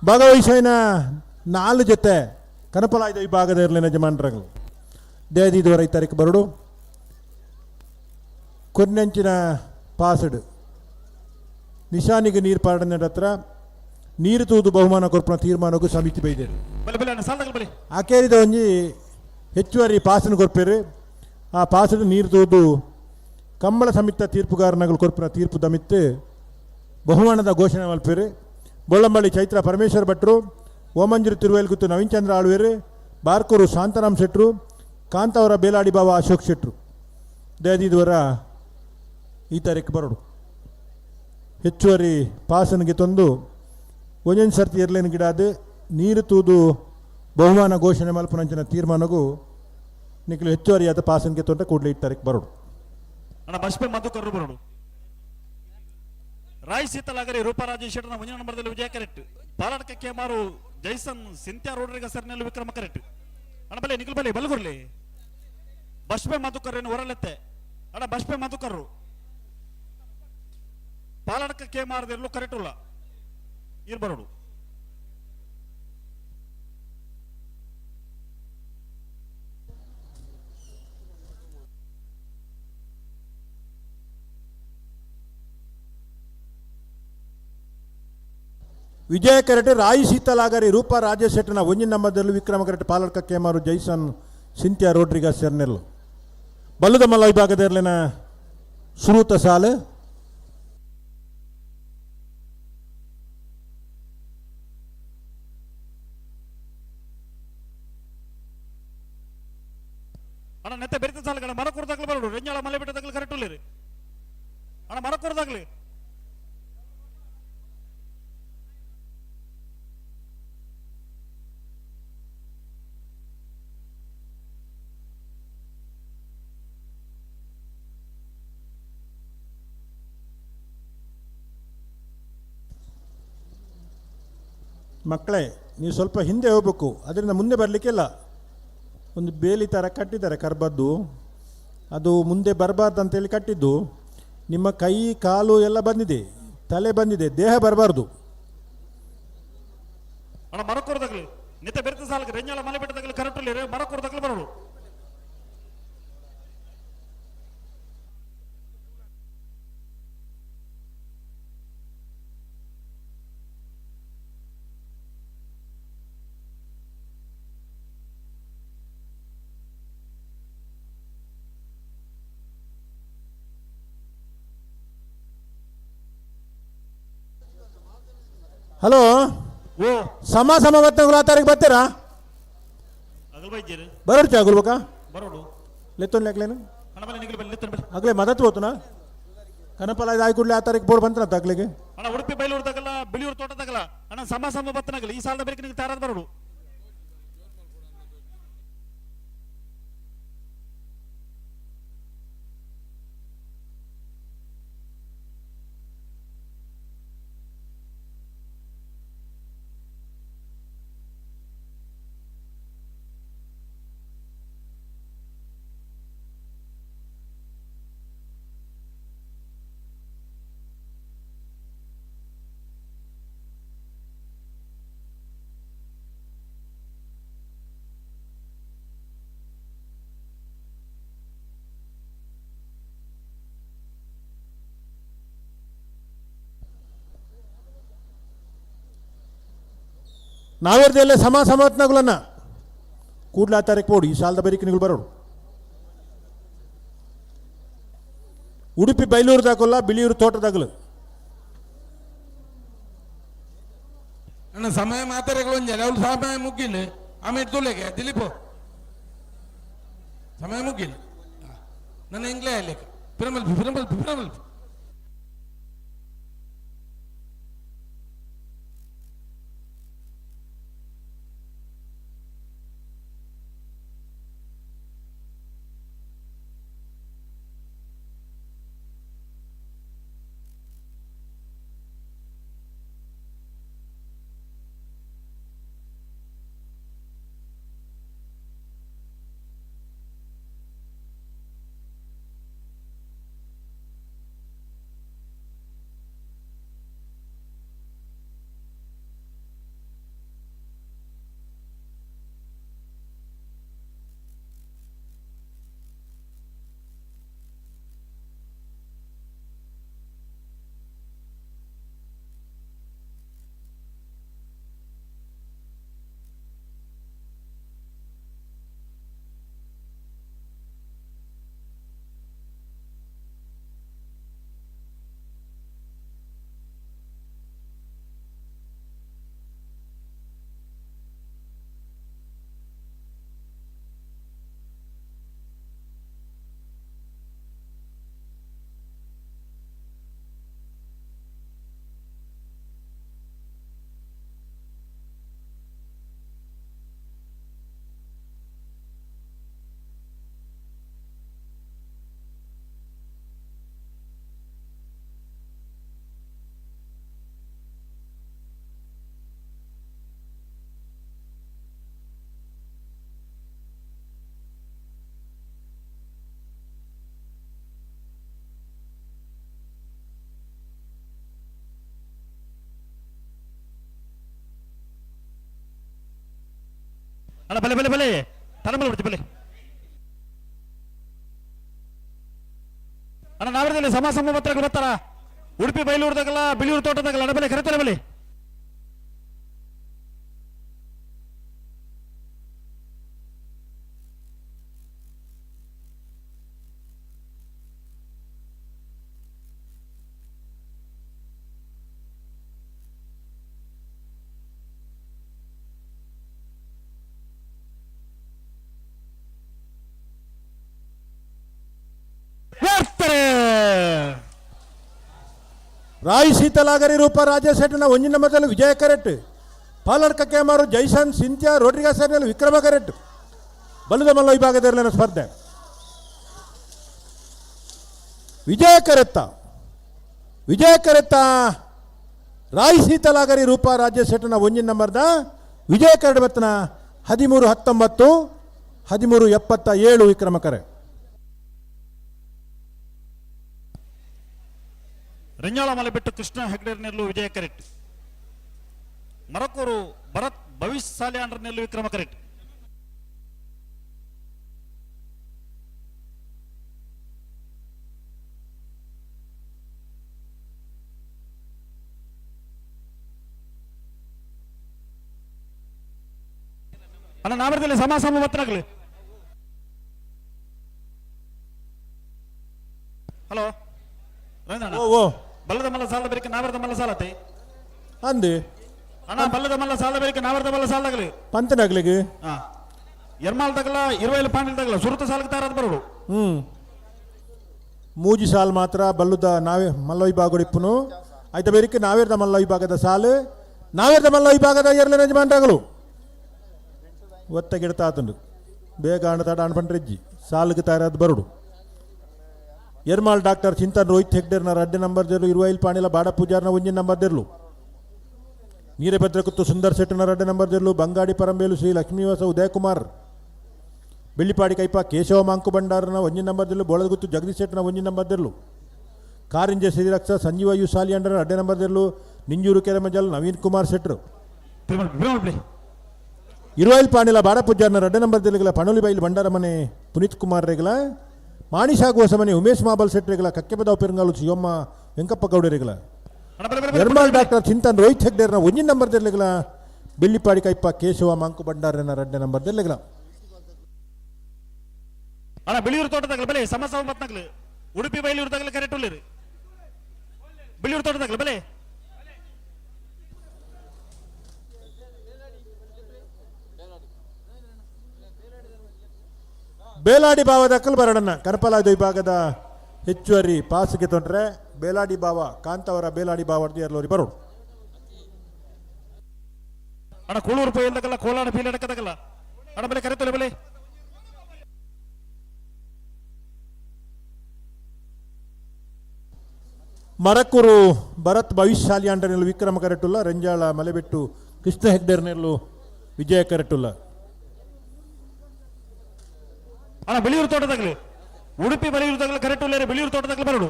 ಭಾಗವಹಿಸಿನ ನಾಲು ಜೊತೆ ಕನಪಲಾಯ್ದ ವಿಭಾಗದ ಇರಲಿನ ಯಜಮಾನರುಗಳು ದೇದಿದುವರೆ ತಾರೀಕು ಬರಡು ಕೊನ್ನೆಂಚಿನ ಪಾಸಡು ನಿಶಾನಿಗೆ ನೀರು ಪಾಡನ ಹತ್ರ ನೀರು ತೂದು ಬಹುಮಾನ ಕೊರ್ಪುನ ತೀರ್ಮಾನಕ್ಕೂ ಸಮಿತಿ ಬೈದೇರು. ಆಕೇರಿದ ಒಂಜಿ ಹೆಚ್ಚುವರಿ ಪಾಸನ ಕೊರ್ಪೇರು ಆ ಪಾಸಡು ನೀರು ತೂದು ಕಂಬಳ ಸಮಿತ ತೀರ್ಪುಗಾರನಗಳು ಕೊರ್ಪುನ ತೀರ್ಪು ದಮಿತ್ತು ಬಹುಮಾನದ ಘೋಷಣೆ ಮಲ್ಪೇರು. ಬೊಳ್ಳಂಬಳ್ಳಿ ಚೈತ್ರ ಪರಮೇಶ್ವರ ಭಟ್ರು, ಓಮಂಜೂರು ತಿರುವೇಲ್ಗುತ್ತು ನವೀನ್ ಚಂದ್ರ ಆಳ್ವೇರು, ಬಾರ್ಕೂರು ಶಾಂತಾರಾಮ್ ಶೆಟ್ರು, ಕಾಂತಾವರ ಬೇಲಾಡಿ ಬಾವ ಅಶೋಕ್ ಶೆಟ್ರು ದಯದಿದುವರ ಈ ತಾರೀಕು ಬರೋಡು. ಹೆಚ್ಚುವರಿ ಪಾಸನಿಗೆ ತಂದು ಒಂದೊಂದು ಸರ್ತಿ ಇರ್ಲೇನು ಗಿಡ ಅದು ನೀರು ತೂದು ಬಹುಮಾನ ಘೋಷಣೆ ಮಲ್ಪನಂಚಿನ ತೀರ್ಮಾನಗೂ ನಿಖಲು ಹೆಚ್ಚುವರಿಯಾದ ಪಾಸನ್ಗೆ ತೊಂದರೆ ಕೂಡಲೇ ಈ ತಾರೀಕು ಬರೋಡು. ಅಣ್ಣ ಬಸ್ಪೆ ಮಧುಕರ್ರು ಬರೋಡು. ರಾಯ್ ಸೀತಲಾಗರಿ ರೂಪಾ ರಾಜೇಶ್ ಶೆಟ್ಟರ್ನ ಮುಂದಿನ ನಂಬರ್ದಲ್ಲಿ ವಿಜಯ ಕರೆಕ್ಟ್. ಪಾಲಾಡ್ಕ ಕೆಮಾರು Jason ಸಿಂತ್ಯಾ ರೋಡ್ರಿಗ ಸರ್ನಲ್ಲಿ Vikrama correct. ಅಣ್ಣ ಬಲೆ ನಿಖಲ್ ಬಲೆ ಬಲಗುರ್ಲಿ ಬಸ್ಪೆ ಮಧುಕರ್ರೇನು ಹೊರಲೆತ್ತೆ. ಅಣ್ಣ ಬಸ್ಪೆ ಮಧುಕರ್ರು ಪಾಲಾಡ್ಕ ಕೆಮಾರದಿರಲು ಕರೆಕ್ಟ್ ಉಲ್ಲ ಇರ್ ಬರೋಡು. ವಿಜಯ ಕರೆಟ್ ರಾಯಿ ಸೀತಲಾಗರಿ ರೂಪಾ ರಾಜೇಶ್ ಶೆಟ್ಟನ ಒಂಜಿನ ನಂಬರ್ದಲ್ಲಿ ವಿಕ್ರಮ ಕರೆಟ್ ಪಾಲಡ್ಕ ಕೇಮಾರು ಜೈಸನ್ ಸಿಂತ್ಯಾ ರೋಡ್ರಿಗಾ ಸೆರ್ನೆಲ್ಲು. ಬಲ್ಲದ ಮಲ್ಲ ವಿಭಾಗದ ಇರಲಿನ ಸುರೂತ ಸಾಲು. ಅಣ್ಣ ನೆತ್ತೆ ಬೆರಿತ ಸಾಲುಗಳ ಮರಕೂರ್ದಾಗ್ಲಿ ಬರೋಡು. ರೆಂಜಾಳ ಮಲೆ ಬೆಟ್ಟದಾಗ್ಲಿ ಕರೆಕ್ಟ್ ಉಳ್ಳಿರಿ. ಅಣ್ಣ ಮರಕೂರ್ದಾಗ್ಲಿ ಮಕ್ಕಳೇ, ನೀವು ಸ್ವಲ್ಪ ಹಿಂದೆ ಹೋಗ್ಬೇಕು, ಅದರಿಂದ ಮುಂದೆ ಬರಲಿಕ್ಕಿಲ್ಲ. ಒಂದು ಬೇಲಿ ಥರ ಕಟ್ಟಿದ್ದಾರೆ ಕರ್ಬದ್ದು, ಅದು ಮುಂದೆ ಬರಬಾರ್ದು ಅಂತೇಳಿ ಕಟ್ಟಿದ್ದು. ನಿಮ್ಮ ಕೈ ಕಾಲು ಎಲ್ಲ ಬಂದಿದೆ, ತಲೆ ಬಂದಿದೆ, ದೇಹ ಬರಬಾರ್ದು. ಅಣ್ಣ ಮರಕೂರ್ದಾಗ್ಲಿ ನಿತ್ಯ ಬೆರಿತ ಸಾಲಕ್ಕೆ ರೆಂಜಾಳ ಮಲೆ ಬೆಟ್ಟದಾಗ್ಲಿ ಕರೆಕ್ಟ್ ಉಳ್ಳಿರಿ. ಮರಕೂರ್ದಾಗ್ಲಿ ಬರೋಡು. ಹಲೋ. ಓ. ಸಮ ಸಮ ಬತ್ತಂಗುಲ ಆ ತಾರೀಕು ಬರ್ತೀರಾ? ಅಗಲ್ ಬೈಜೇರು. ಬರೋಡು ಚಾಗುಲ್ ಬಕ. ಬರೋಡು. ಲೆತ್ತೊನ್ ಲೆಕ್ಲೇನು. ಅಣ್ಣ ಬಲೆ ನಿಗಲು ಬಲೆ ಲೆತ್ತೊನ್ ಬಲೆ. ಅಗ್ಲೆ ಮದತ್ ಹೋತುನಾ ಕನಪಲ ಆಯ್ ಕೂಡಲೇ ಆ ತಾರೀಕು ಬೋರ್ಡ್ ಬಂತನ ಅಗ್ಲಿಗೆ. ಅಣ್ಣ ಉಡುಪಿ ಬೈಲೂರು ತಗಲ್ಲ, ಬಿಳಿಯೂರು ತೋಟ ತಗಲ್ಲ ಅಣ್ಣ, ಸಮ ಸಮ ಬತ್ತನಗಲ್ಲ ಈ ಸಾಲದ ಬೇರೆ ನಿಮಗೆ ತಾರಾದ ಬರೋಡು. ನಾವೇರ್ದಲ್ಲೇ ಸಮ ಸಮತ್ನಗುಲನ್ನ ಕೂಡ್ಲ ಆ ತಾರೀಕು ಬೋಡು ಈ ಸಾಲದ ಬರೀಕ್ ಬರೋಡು. ಉಡುಪಿ ಬೈಲೂರು ದಾಕಲ್ಲ, ಬಿಳಿಯೂರು ತೋಟದಾಗಲು. ಅಣ್ಣ ಸಮಯ ಮಾತಾಡಗಳು ಒಂಜಲ್ಲ ಅವಳು ಸಮಯ ಮುಗ್ಗಿಲ್ಲ ಆಮೇಲೆ ತುಲೆಗೆ ದಿಲೀಪ್ ಸಮಯ ಮುಗ್ಗಿಲ್ಲ. ನನ್ನ ಇಂಗ್ಲೇ ಲೆಕ್ಕ ಪಿರಮಲ್ಪಿ ಪಿರಮಲ್ಪಿ ಪಿರಮಲ್ಪಿ. ಅಣ್ಣ ಬಲೆ ಬಲೆ ಬಲೆ ತಲೆಮಲೆ ಬಿಡ್ತಿ ಬಲೆ ಅಣ್ಣ. ನಾವರದಲ್ಲಿ ಸಮ ಸಮ ಪತ್ರಗಳು ಬರ್ತಾರ. ಉಡುಪಿ ಬೈಲೂರ್ದಾಗಲ್ಲ, ಬಿಳಿಯೂರು ತೋಟದಾಗಲ್ಲ ಅಣ್ಣ ಬಲೆ ಕರೆತಾರೆ ಬಲೆ. ರಾಯ್ ಶೀತಲಾಗರಿ ರೂಪ ರಾಜೇಶ್ ಶೆಟ್ಟನ ಒಂಜಿನ ಮೊದಲು ವಿಜಯ ಕರೆಟ್, ಪಾಲರ್ ಕಕ್ಕೆಮಾರು ಜೈಸನ್ ಸಿಂತ್ಯಾ ರೋಡ್ರಿಗಾಸ್ ವಿಕ್ರಮ ಕರೆಟ್. ಬಲದ ಮಲ್ಲ ವಿಭಾಗದಲ್ಲಿ ಸ್ಪರ್ಧೆ. ವಿಜಯ ಕರೆತ್ತ ವಿಜಯ ಕರೆತ್ತ ರಾಯ್ ಶೀತಲಾಗರಿ ರೂಪ ರಾಜೇಶ್ ಶೆಟ್ಟನ ಒಂಜಿನ ನಂಬರ್ದ ವಿಜಯ ಕರಡ್ ಬತ್ತನ 13-19 13-77 ವಿಕ್ರಮ ಕರೆ. ರಿಂಜಾಳ ಮಲೆಬೆಟ್ಟು ಕೃಷ್ಣ ಹೆಗ್ಡೆರ್ನೆಲ್ಲು ವಿಜಯ ಕರೆಟ್. ಮರಕೂರು ಭರತ್ ಭವಿಷ್ಯ ಸಾಲಿಯಾಂಡ್ರನೆಲ್ಲು ವಿಕ್ರಮ ಕರೆಟ್. ಅಣ್ಣ ನಾಮರದಲ್ಲಿ ಸಮ ಸಮ ಬತ್ತನಾಗಲಿ. ಹಲೋ ರವೀಂದ್ರ. ಓ ಓ ಬಲ್ಲದ ಮಲ್ಲ ಸಾಲ ಬೇಕೆ, ನಾವರದ ಮಲ್ಲ ಸಾಲತೆ ಅಂದೆ. ಅಣ್ಣ ಬಲ್ಲದ ಮಲ್ಲ ಸಾಲ ಬೇಕು ನಾವರ್ದ ಬಲ್ಲ ಸಾಲದಾಗಲಿ ಪಂತನಾಗ್ಲಿಗೆ ಎರ್ಮಾಲ್ ತಗಲ ಇರುವೈಲು ಪಾಂಡಿಲ್ ತಗಲ ಸುರುತ ಸಾಲಕ್ಕೆ ತಾರದ ಬರೋಡು. ಮೂಜಿ ಸಾಲ್ ಮಾತ್ರ ಬಲ್ಲುದ ನಾವೇ ಮಲ್ಲ ವಿಭಾಗ ಇಪ್ಪುನು ಆಯ್ತ ಬೇರಿಕೆ ನಾವೇರ್ದ ಮಲ್ಲ ವಿಭಾಗದ ಸಾಲು ನಾವೇರ್ದ ಮಲ್ಲ ವಿಭಾಗದ ಎರಲೇ ಯಜಮಾನ್ರಾಗಲು ಒತ್ತ ಗಿಡತ ಆತಂಡು ಬೇಗ ಅಣ್ಣ ತಡ ಅಣ್ಪಂಡ್ರೆಜ್ಜಿ ಸಾಲಿಗೆ ತಯಾರಾದ ಬರುಡು. ಎರ್ಮಾಲ್ ಡಾಕ್ಟರ್ ಚಿಂತನ್ ರೋಹಿತ್ ಹೆಗ್ಡೇರ್ನ ರಡ್ಡೆ ನಂಬರ್ ದೇರ್ಲು ಇರುವೈಲ್ ಪಾಣಿಲ ಬಾಡ ಪೂಜಾರ್ನ ಒಂಜಿನ ನಂಬರ್ ದೇರ್ಲು ನೀರಭದ್ರಕುತ್ತು ಸುಂದರ್ ಶೆಟ್ಟನ ರಡ್ಡೆ ನಂಬರ್ ದೇರ್ಲು ಬಂಗಾಡಿ ಪರಂಬೇಲು ಶ್ರೀ ಲಕ್ಷ್ಮೀವಾಸ ಉದಯಕುಮಾರ್ ಬೆಳ್ಳಿಪಾಡಿ ಕೈಪ ಕೇಶವ ಮಾಂಕು ಭಂಡಾರನ ಒಂಜಿನ ನಂಬರ್ ದೇರ್ಲು ಬೋಳದಗುತ್ತು ಜಗದೀಶ್ ಶೆಟ್ಟನ ಒಂಜಿನ ನಂಬರ್ ದೇರ್ಲು ಕಾರಿಂಜೆ ಶ್ರೀರಕ್ಷ ಸಂಜೀವ you ಸಾಲಿಯಾಂಡರ ಅಡ್ಡೆ ನಂಬರ್ ದೇರ್ಲು ನಿಂಜೂರು ಕೆರೆಮಜಲ್ ನವೀನ್ ಕುಮಾರ್ ಶೆಟ್ರು ಇರುವೈಲ್ ಪಾಣಿಲ ಬಾಡ ಪೂಜಾರ್ನ ರಡ್ಡೆ ನಂಬರ್ ದೇರ್ಲಿಗಳ ಪಣೋಲಿ ಬೈಲ್ ಭಂಡಾರ ಮನೆ ಪುನೀತ್ ಕುಮಾರ್ ರೇಗಲ ಮಾಣಿಶಾಗುವ ಸಮನೆ ಉಮೇಶ್ ಮಾಬಲ್ ಶೆಟ್ರಿಗಳ ಕಕ್ಕೆಬದಾವ್ ಪೆರಂಗಾಲು ಶಿವಮ್ಮ ವೆಂಕಪ್ಪ ಗೌಡರಿಗಳ ಎರ್ಮಾಲ್ ಡಾಕ್ಟರ್ ಚಿಂತನ್ ರೋಹಿತ್ ಹೆಗ್ಡೇರ್ನ ಒಂಜಿನ ನಂಬರ್ ದೆರ್ಲಿಗಳ ಬೆಳ್ಳಿಪಾಡಿ ಕೈಪ ಕೇಶವ ಮಾಂಕು ಭಂಡಾರನ ರಡ್ಡೆ ನಂಬರ್ ದೆರ್ಲಿಗಳ. ಅಣ್ಣ ಬಿಳಿಯೂರು ತೋಟದಾಗಲ ಬೆಲೆ ಸಮ ಸಮ ಬತ್ನಾಗ್ಲು ಉಡುಪಿ ಬೈಲೂರು ತಗಲ ಕರೆಕ್ಟ್ ಉಳ್ಳಿರಿ ಬಿಳಿಯೂರು ತೋಟದಾಗಲ ಬೆಲೆ. ಬೇಲಾಡಿ ಭಾವದ ಅಕ್ಕಲ್ ಬರಡನ್ನ ಕನಪಲಾದ ವಿಭಾಗದ ಹೆಚ್ಚುವರಿ ಪಾಸ್ಗೆ ತೊಂದರೆ ಬೇಲಾಡಿ ಭಾವ ಕಾಂತವರ ಬೇಲಾಡಿ ಭಾವ ಎರಲೋರಿ ಬರೋಡು. ಅಣ್ಣ ಕೂಳೂರು ಪೋಯಲ್ದಗಲ್ಲ ಕೋಲಾಡ ಪೀಲಡಕದಗಲ್ಲ ಅಣ್ಣ ಬೆಲೆ ಕರೆತೊಲೆ ಬೆಲೆ. ಮರಕೂರು ಭರತ್ ಭವಿಷ್ಯಶಾಲಿ ಅಂಡನೆಲ್ಲು ವಿಕ್ರಮ ಕರೆಟುಲ್ಲ ರಂಜಾಳ ಮಲೆಬೆಟ್ಟು ಕೃಷ್ಣ ಹೆಗ್ಡೇರ್ನೆಲ್ಲು ವಿಜಯ ಕರೆಟುಲ್ಲ. ಅಣ್ಣ ಬಿಳಿಯೂರು ತೋಟದಾಗಲಿ ಉಡುಪಿ ಬಲಿಯೂರು ತಗಲ ಕರೆಕ್ಟ್ ಉಳ್ಳೇರಿ ಬಿಳಿಯೂರು ತೋಟದಾಗಲಿ ಬರೋಡು.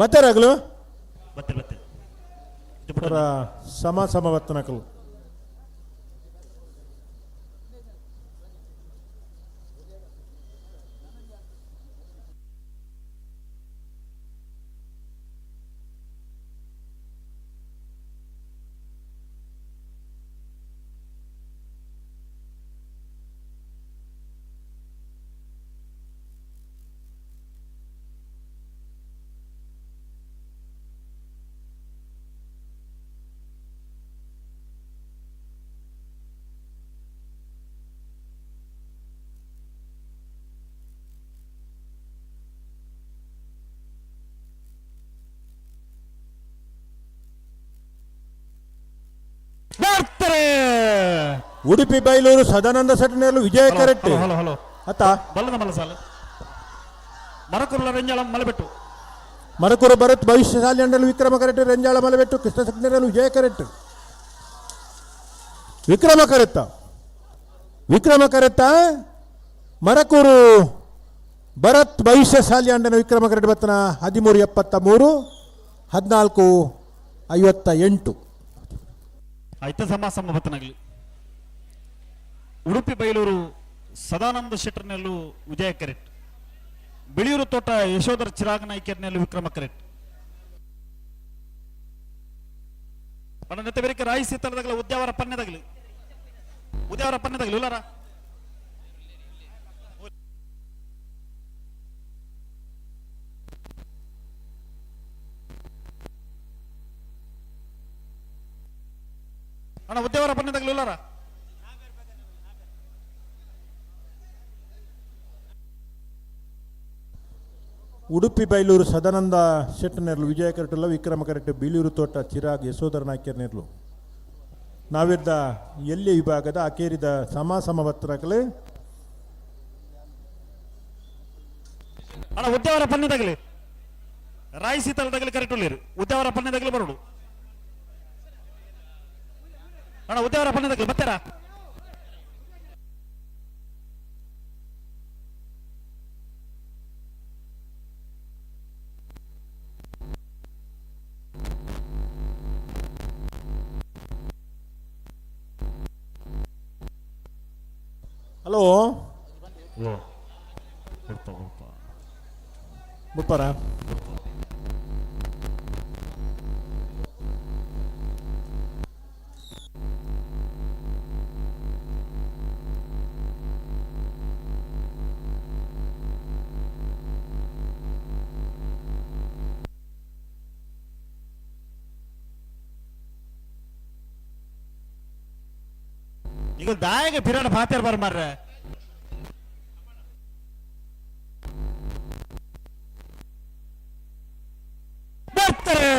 ಬತ್ತಾರಾಗಲು ಬತ್ತೆ ಬತ್ತೆ ಸಮ ಸಮ ಬತ್ತನಕಲು. ಬರ್ತಾರೆ ಉಡುಪಿ ಬೈಲೂರು ಸದಾನಂದ ಸೆಟ್ಟನೆಲ್ಲು ವಿಜಯ ಕರೆಕ್ಟ್. ಹಲೋ ಹಲೋ ಅತ್ತ ಬಲ್ಲದ ಮಲ್ಲ ಸಾಲ ಮರಕುರ್ಲ ರಂಜಾಳ ಮಲೆಬೆಟ್ಟು ಮರಕೂರು ಭರತ್ ಭವಿಷ್ಯಶಾಲಿ ಅಂಡಲು ವಿಕ್ರಮ ಕರೆಕ್ಟ್ ರಂಜಾಳ ಮಲೆಬೆಟ್ಟು ಕೃಷ್ಣ ಸೆಟ್ಟನೆಲ್ಲು ವಿಜಯ ಕರೆಕ್ಟ್. ವಿಕ್ರಮ ಕರೆತ್ತ ವಿಕ್ರಮ ಕರೆತ್ತ ಮರಕೂರು ಭರತ್ ಭವಿಷ್ಯಶಾಲಿ ಅಂಡನ ವಿಕ್ರಮ ಕರೆಕ್ಟ್ ಬತ್ತನ 13.73 14.58. ಐತ ಸಮ ಸಮ ಬತ್ತನಾಗಲಿ ಉಡುಪಿ ಬೈಲೂರು ಸದಾನಂದ ಶೆಟ್ಟರ್ನಲ್ಲೂ ವಿಜಯ ಕರೆಕ್ಟ್. ಬಿಳಿಯೂರು ತೋಟ ಯಶೋಧರ ಚಿರಾಗ್ ನಾಯ್ಕರ್ನಲ್ಲೂ ವಿಕ್ರಮ ಕರೆಕ್ಟ್. ನೆತ್ತೆ ಬೇರೆ ರಾಯಿ ಸೀತಲದಾಗಲ ಉದ್ಯಾವರ ಪನ್ನೆದಾಗಲಿ ಉದ್ಯಾವರ ಪನ್ನೆದಾಗಲಿ ಉಲ್ಲಾರ ಅಣ್ಣ ಉದ್ಯಾವರ ಪನ್ನೆದಾಗಲಿ ಉಲ್ಲಾರ. ಉಡುಪಿ ಬೈಲೂರು ಸದಾನಂದ ಶೆಟ್ಟನೆರ್ಲು ವಿಜಯ ಕರೆಟುಲ್ಲ ವಿಕ್ರಮ ಕರೆಕ್ಟ್. ಬಿಳಿಯೂರು ತೋಟ ಚಿರಾಗ್ ಯಶೋಧರ ನಾಯ್ಕರ್ನೆರ್ಲು ನಾವಿದ್ದ ಎಲ್ಲಿ ವಿಭಾಗದ ಅಕೇರಿದ ಸಮ ಸಮ ಬತ್ತರಾಕಲೆ. ಅಣ್ಣ ಉದ್ಯಾವರ ಪನ್ನೆದಾಗಲಿ ರಾಯಿ ಸೀತಲದಾಗಲಿ ಕರೆಕ್ಟ್ ಉಳ್ಳೀರು ಉದ್ಯಾವರ ಪನ್ನೆದಾಗಲಿ ಬರೋಡು. ಅಣ್ಣ ಉದ್ಯಾವರ ಪನ್ನೆದಾಗಲಿ ಬರ್ತಾರಾ? ಹಲೋ ಬುಪ್ಪಾರ ಈಗ ದಾಯಗ ಪಿರಾಡ ಪಾತೇರ್ ಬರ್ ಮಾರ್ರೆ. ಬರ್ತಾರೆ.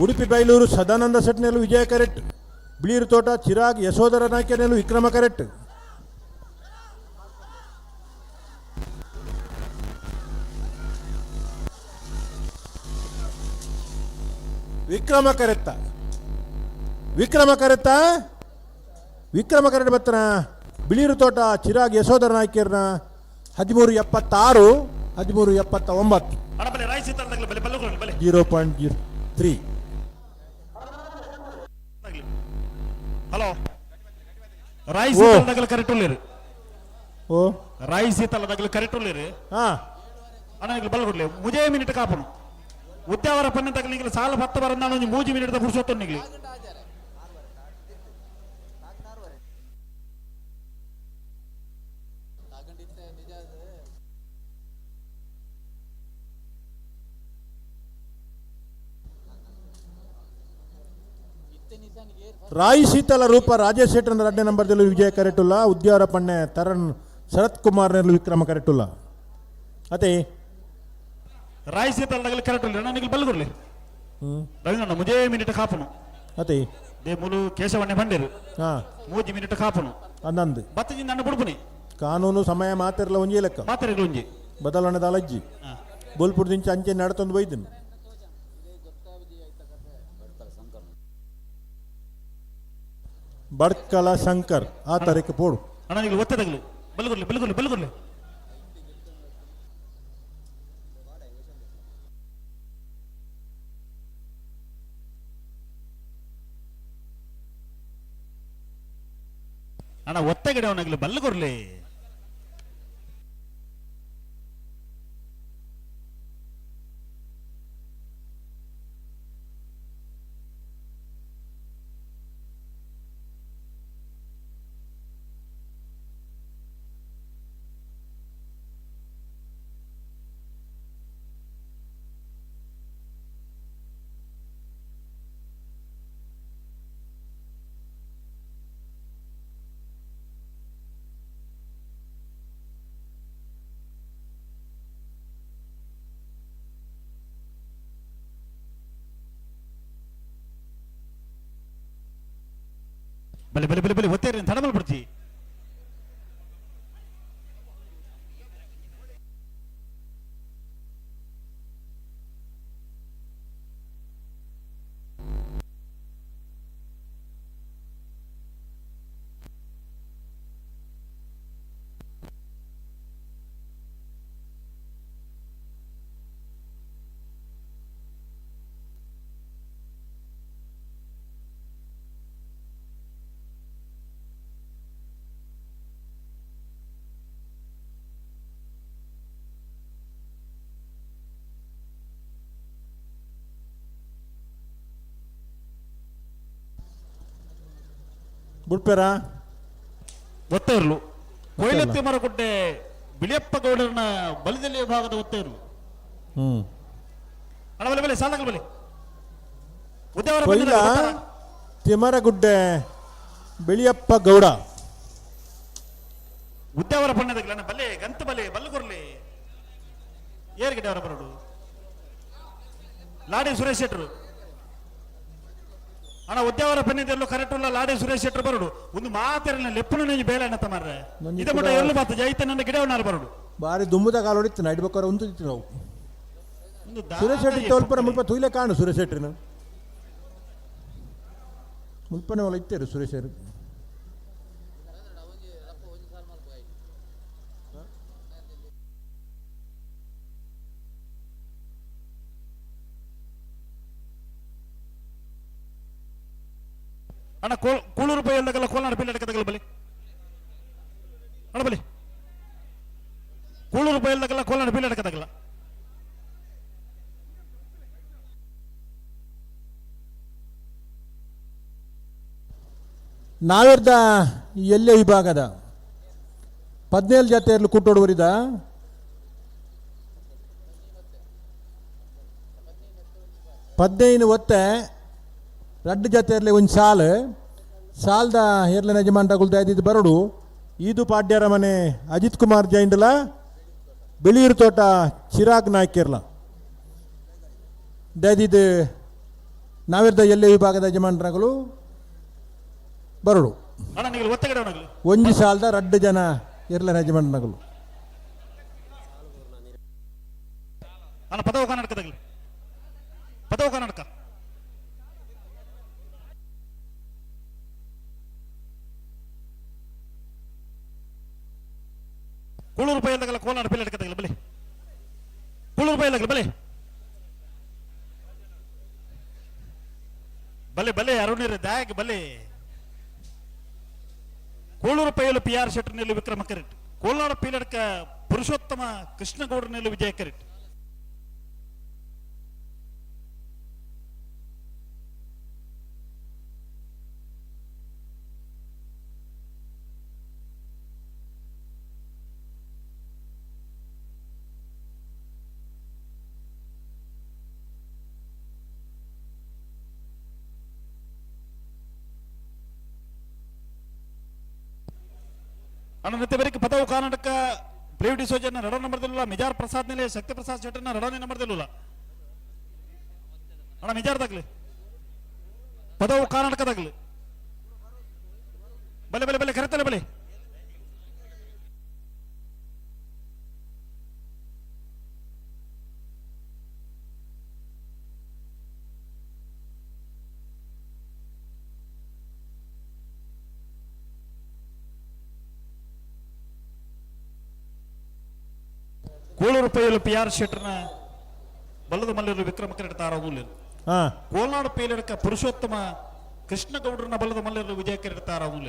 ಉಡುಪಿ ಬೈಲೂರು ಸದಾನಂದ ಸೆಟ್ನಲ್ಲೂ ವಿಜಯ ಕರೆಕ್ಟ್. ಬಿಳೀರು ತೋಟ ಚಿರಾಗ್ ಯಶೋಧರ ನಾಯ್ಕನಲ್ಲೂ ವಿಕ್ರಮ ಕರೆಕ್ಟ್. ವಿಕ್ರಮ ಕರೆತ್ತ, ವಿಕ್ರಮ ಕರೆತ್ತ, ವಿಕ್ರಮ ಕರೆಕ್ಟ್ ಬತ್ತನ ಬಿಳೀರು ತೋಟ ಚಿರಾಗ್ ಯಶೋಧರ ನಾಯ್ಕರ್ನ 13.76, 13.79. ಅಣ್ಣ ಬಲೆ ರಾಯ್ ಸೀತಾಳದಾಗಲಿ ಬಲೆ ಬಲ್ಲು ಬಲೆ. 0.03. ಹಲೋ ರಾಯ್ ಸೀತಾಳದಾಗಲಿ ಕರೆಕ್ಟ್ ಉಳ್ಳೇರು. ಓ ರಾಯ್ ಸೀತಾಳದಾಗಲಿ ಕರೆಕ್ಟ್ ಉಳ್ಳೇರು. ಹಾ ಅಣ್ಣ ಈಗ ಬಲ್ಲ ಕೊಡ್ಲಿ ಮುಜೆ ಮಿನಿಟ್ ಕಾಪನು ಉದ್ಯಾವರ ಪನ್ನೆ ತಗಲಿ ಸಾಲ ಪತ್ತ ಬರ ನಾನು ಒಂಜಿ ಮೂಜಿ ಮಿನಿಟ್ ಪುರುಷೋತ್ತಮ ನಿಗ್ಲಿ. ರಾಯ್ ಶೀತಲ ರೂಪ ರಾಜೇಶ್ ಶೆಟ್ಟರ್ ರಡ್ಡೆ ನಂಬರ್ದಲ್ಲಿ ವಿಜಯ ಕರೆಟುಲ್ಲ. ಉದ್ಯಾವರ ಪಣ್ಣೆ ತರಣ್ ಶರತ್ ಕುಮಾರ್ ನೆರಳು ವಿಕ್ರಮ ಕರೆಟುಲ್ಲ. ಅದೇ ರಾಯ್ ಸೀತಾಳದಾಗಲಿ ಕರೆಕ್ಟ್ ಉಳ್ಳೇರು. ಅಣ್ಣ ನಿಗ್ಲಿ ಬಲ್ಲ ಕೊಡ್ಲಿ ರವೀಂದ್ರಣ್ಣ ಮುಜೆ ಮಿನಿಟ್ ಕಾಪನು. ಅದೇ they ಮುಲು ಕೇಶವಣ್ಣೆ ಬಂಡೇರು. ಹಾ ಮೂಜಿ ಮಿನಿಟ್ ಕಾಪನು. ಅಂದಂದು ಬತ್ತಜಿಂದ ಅಣ್ಣ ಬುಡ್ಪುನಿ. ಕಾನೂನು ಸಮಯ ಮಾತಿರಲ್ಲ ಒಂಜಿ ಲೆಕ್ಕ. ಮಾತಾಡಿಗಳು ಒಂಜಿ ಬದಲಾವಣೆ ಅಲಜ್ಜಿ ಬೋಲ್ಪುರ್ ದಿಂಚ ಅಂಚೆ ನಡತೊಂದು ಬೈದನು. ಬಡ್ಕಲ ಶಂಕರ್ ಆ ತಾರೀಕು ಪೋಡು. ಅಣ್ಣ ನಿಗ್ಲಿ ಒತ್ತದಗ್ಲು ಬಲ್ಗುರ್ಲಿ ಬಲ್ಗುರ್ಲಿ ಬಲ್ಗುರ್ಲಿ. ಅಣ್ಣ ಒತ್ತಗಡೆ ಅವನಾಗ್ಲಿ ಬಲ್ಗುರ್ಲಿ. ಬಲೆ ಬಲೆ ಬಲೆ ಬಲೆ ಒತ್ತೇರಿ ತಡಮಲ್ ಬಿಡ್ತಿ. ಬುಡ್ಪೇರ ಒತ್ತೇರ್ಲು ಕೊಯ್ಲತ್ತಿ ಮರಗುಡ್ಡೆ ಬಿಳಿಯಪ್ಪ ಗೌಡರನ ಬಲಿದಲ್ಲಿಯ ಭಾಗದ ಒತ್ತೇರ್ಲು. ಹ್ಮ್ ಅಣ್ಣ ಬಲೆ ಬಲೆ ಸಾಲಗಳು ಬಲೆ ಉದ್ಯಾವರ ಕೊಯ್ಲ ತಿಮರಗುಡ್ಡೆ ಬಿಳಿಯಪ್ಪ ಗೌಡ. ಉದ್ಯಾವರ ಬಣ್ಣದಾಗಲ ಅಣ್ಣ ಬಲೆ ಗಂತ ಬಲೆ ಬಲ್ಲುಕೊರ್ಲಿ ಏರ್ಗಿಡೆ ಅವರ ಬರೋಡು ಲಾಡಿ ಸುರೇಶ್ ಶೆಟ್ರು. ಅಣ್ಣ ಉದ್ಯಾವರ ಪನ್ನಿದೆಲ್ಲೋ ಕರೆಕ್ಟ್ ಉಲ್ಲ ಲಾಡಿ ಸುರೇಶ್ ಶೆಟ್ರು ಬರೋಡು ಒಂದು ಮಾತಿರಲ್ಲ ಲೆಪ್ಪುನ ನೆಂಜಿ ಬೇಲೆ ಅಣ್ಣ ತಮಾರ್ರೆ ಇದ ಮಟ್ಟ ಎಲ್ಲು ಬಾತ ಜೈತ ನನ್ನ ಗಿಡವನ್ನಾರು ಬರೋಡು. ಬಾರಿ ದುಮ್ಮದ ಕಾಲ ಹೊಡಿತು ನೈಟ್ ಬೇಕಾದ್ರೆ ಉಂತಿತ್ತು ನಾವು. ಸುರೇಶ್ ಶೆಟ್ಟಿ ತೋಲ್ಪರ ಮುಲ್ಪ ತೂಯ್ಲೆ ಕಾಣು ಸುರೇಶ್ ಶೆಟ್ರಿನ ಮುಲ್ಪನೆ ಒಲ ಇತ್ತೇರು ಸುರೇಶ್ ಶೆಟ್ಟಿ. ಅಣ್ಣ ಕೂಳೂರು ರೂಪಾಯಿ ಎಲ್ಲದಲ್ಲ ಕೋಲಾರ ಬಿಲ್ ಎಡಕದಗಲ ಬಲಿ ಅಣ್ಣ ಬಲಿ ಕೂಳೂರು ರೂಪಾಯಿ ಎಲ್ಲದಲ್ಲ ಕೋಲಾರ ಬಿಲ್ ಎಡಕದಗಲ. ನಾವೆರ್ದ ಎಲ್ಲೆ ವಿಭಾಗದ 17 ಜಾತಿಯಲ್ಲಿ ಕೂಟೋಡುವರಿದ 15 ಒತ್ತೆ ರಡ್ಡು ಜಾತಿಯಲ್ಲಿ ಒಂದು ಸಾಲು ಸಾಲ್ದ ಎರ್ಲೆನ ಯಜಮಾನ್ರಗುಲ್ ದಾಯದಿದ್ದು ಬರಡು. ಈದು ಪಾಡ್ಯರ ಮನೆ ಅಜಿತ್ ಕುಮಾರ್ ಜೈಂಡ್ಲ, ಬಿಳಿಯೂರು ತೋಟ ಚಿರಾಗ್ ನಾಯ್ಕಿರ್ಲ ದಯದಿದ್ದು ನಾವಿರ್ದ ಎಲ್ಲೆ ವಿಭಾಗದ ಯಜಮಾನ್ರಗಳು ಬರಡು. ಒಂಜಿ ಸಾಲದ ರಡ್ಡು ಜನ ಎರ್ಲೆನ ಯಜಮಾನ್ರಗಳು. ಪದವು ಕರ್ನಾಟಕದಾಗಲಿ, ಪದವು ಕರ್ನಾಟಕ. ಕೂಳೂರು ಪೈಲ್ದಾಗಲ್ಲ ಕೋಲಾರ ಪೈಲ್ ಎಡ್ಕದಾಗಲ್ಲ ಬಲಿ, ಕೂಳೂರು ಪೈಲ್ದಾಗಲ್ಲ ಬಲಿ ಬಲೆ ಬಲೆ ಅರುಣಿರ ದ್ಯಾಗ್ ಬಲೆ. ಕೂಳೂರು ಪೈಲು ಪಿ ಆರ್ ಶೆಟ್ಟರ್ನಲ್ಲಿ ವಿಕ್ರಮ ಕರೆಕ್ಟ್. ಕೋಲಾರ ಪೀಲಡ್ಕ ಪುರುಷೋತ್ತಮ ಕೃಷ್ಣಗೌಡರ್ನಲ್ಲಿ ವಿಜಯ ಕರೆಕ್ಟ್. ಅಣ್ಣನತ್ತೆ ಬೇರೆ ಪದವು ಕರ್ನಾಟಕ ಪ್ಲೇವ್ ಡಿಸೋಜನ್ನ ರಡ ನಂಬರ್ದಿಲ್ಲ. ಮಿಜಾರ್ ಪ್ರಸಾದ್ ಮೇಲೆ ಶಕ್ತಿ ಪ್ರಸಾದ್ ಶೆಟ್ಟರ್ನ ರಡನೇ ನಂಬರ್ದಿಲ್ಲ. ಅಣ್ಣ ಮಿಜಾರ್ದಾಗ್ಲಿ ಪದವು ಕರ್ನಾಟಕದಾಗ್ಲಿ ಬಲೆ ಬಲೆ ಬಲೆ ಕರೆತಲೆ ಬಲೆ. ಕೂಳೂರು ಪೈಲು ಪಿ ಆರ್ ಶೆಟ್ಟರ್ನ ಬಲ್ಲದ ಮಲ್ಲರು ವಿಕ್ರಮ ಕರೆಕ್ಟ್ ತಾರಾವುಲ್ಲ. ಕೋಲ್ನಾಡು ಪೇಲಡ್ಕ ಪುರುಷೋತ್ತಮ ಕೃಷ್ಣಗೌಡರನ್ನ ಬಲ್ಲದ ಮಲ್ಲರು ವಿಜಯ ಕರೆಕ್ಟ್ ತಾರಾವುಲ್ಲ.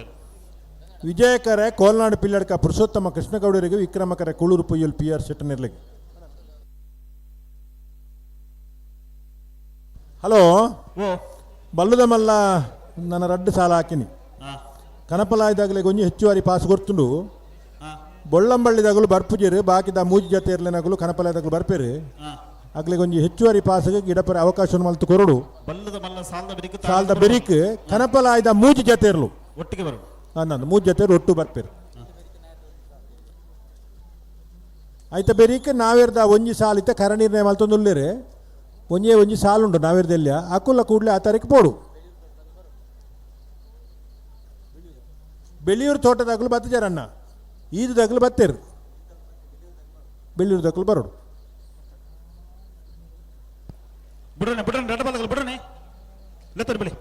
ವಿಜಯಕರೆ ಕೋಲ್ನಾಡು ಪಿಲ್ಲಡ್ಕ ಪುರುಷೋತ್ತಮ ಕೃಷ್ಣಗೌಡರಿಗೆ, ವಿಕ್ರಮಕರೆ ಕೂಳೂರು ಪೊಯ್ಯಲ್ ಪಿ ಆರ್ ಶೆಟ್ಟರ್ನಿರ್ಲಿಗೆ. ಹಲೋ, ಬಲ್ಲದ ಮಲ್ಲ ನನ್ನ ರಡ್ಡು ಸಾಲ ಹಾಕಿನಿ. ಕನಪಲಾಯ್ದಾಗಲೇ ಗೊಂಜಿ ಹೆಚ್ಚುವರಿ ಪಾಸ್ ಕೊಡ್ತುಂಡು. ಬೊಳ್ಳಂಬಳ್ಳಿದಾಗಲು ಬರ್ಪುಜೇರು, ಬಾಕಿದ ಮೂಜಿ ಜೊತೆ ಇರ್ಲೆನಗಲು ಕನಪಲಾಯ್ದಾಗಲು ಬರ್ಪೇರು. ಅಗ್ಲೆ ಗೊಂಜಿ ಹೆಚ್ಚುವರಿ ಪಾಸ್ಗೆ ಗಿಡಪರ ಅವಕಾಶ ಮಲ್ತು ಕೊರಡು. ಬಲ್ಲದ ಮಲ್ಲ ಸಾಲದ ಬೆರಿಕ್, ಸಾಲದ ಬೆರಿಕ್ ಕನಪಲಾಯ್ದ ಮೂಜಿ ಜೊತೆ ಇರ್ಲು ಒಟ್ಟಿಗೆ ಬರು. ನಾನು ಮೂಜಿ ಜೊತೆ ಒಟ್ಟು ಬರ್ಪೇರು. ಆಯ್ತ ಬೆರಿಕ್ ನಾವೇರ್ದ ಒಂಜಿ ಸಾಲ ಇತ್ತ ಕರ ನಿರ್ಣಯ ಮಲ್ತೊಂದುಲ್ಲೇರು. ಒಂಜೇ ಒಂಜಿ ಸಾಲುಂಡು ನಾವೇರ್ದೆಲ್ಲ ಅಕುಲ್ಲ ಕೂಡಲೇ ಆ ತಾರೀಕು ಪೋಡು. ಬೆಳಿಯೂರು ತೋಟದಾಗಲು ಬತ್ತಜಾರಣ್ಣ, ಈದು ದಗಲು ಬತ್ತೇರು, ಬೆಳ್ಳಿಯೂರು ದಗಲು ಬರೋಡು. ಬಿಡೋಣ ಬಿಡೋಣ ರಡ್ಡ ಬಲ್ಲಗಲು ಬಿಡೋಣ ಲೆತ್ತರು ಬಿಳಿ.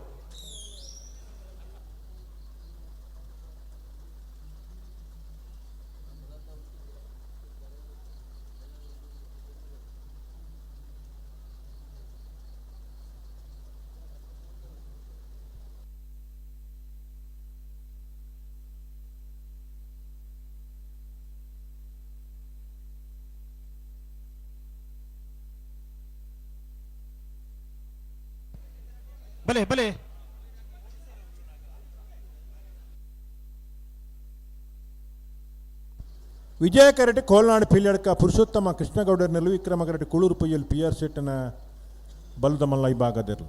ಬಲೆ ಬಲೆ ವಿಜಯ karate ಕೋಲ್ನಾಡು ಪಿಲ್ಲಡ್ಕ Purushottama ಕೃಷ್ಣಗೌಡರ್ನೆಲ್ಲು, Vikrama karate Kuluru ಪೊಯ್ಯಲ್ P ಆರ್ ಶೆಟ್ಟನ ಬಲದ ಮಲ್ಲ ಈ ಭಾಗದಿರಲು.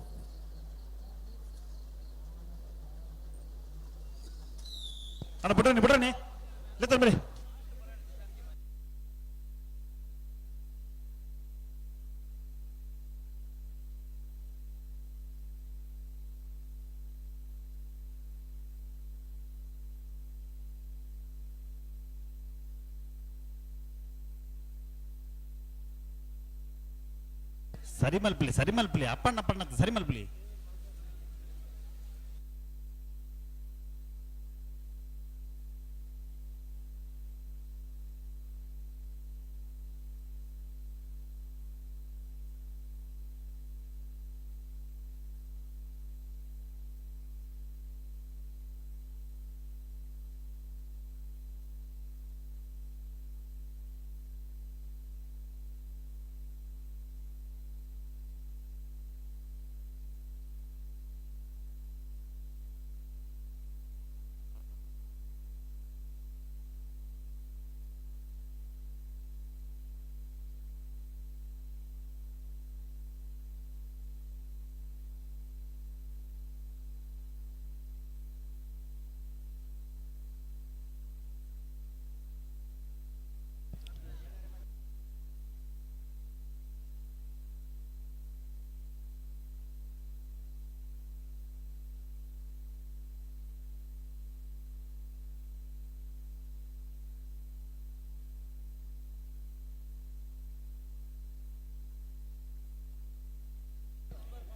ಅಣ್ಣ ಬಿಡ್ರಣಿ ಬಿಡ್ರಣಿ ಲೆತ್ತರು ಬಿಳಿ. ಸರಿ ಮಲ್ಪಲಿ ಸರಿ ಮಲ್ಪಲಿ ಅಪ್ಪಣ್ಣ ಅಪ್ಪಣ್ಣ ಸರಿ ಮಲ್ಪಲಿ.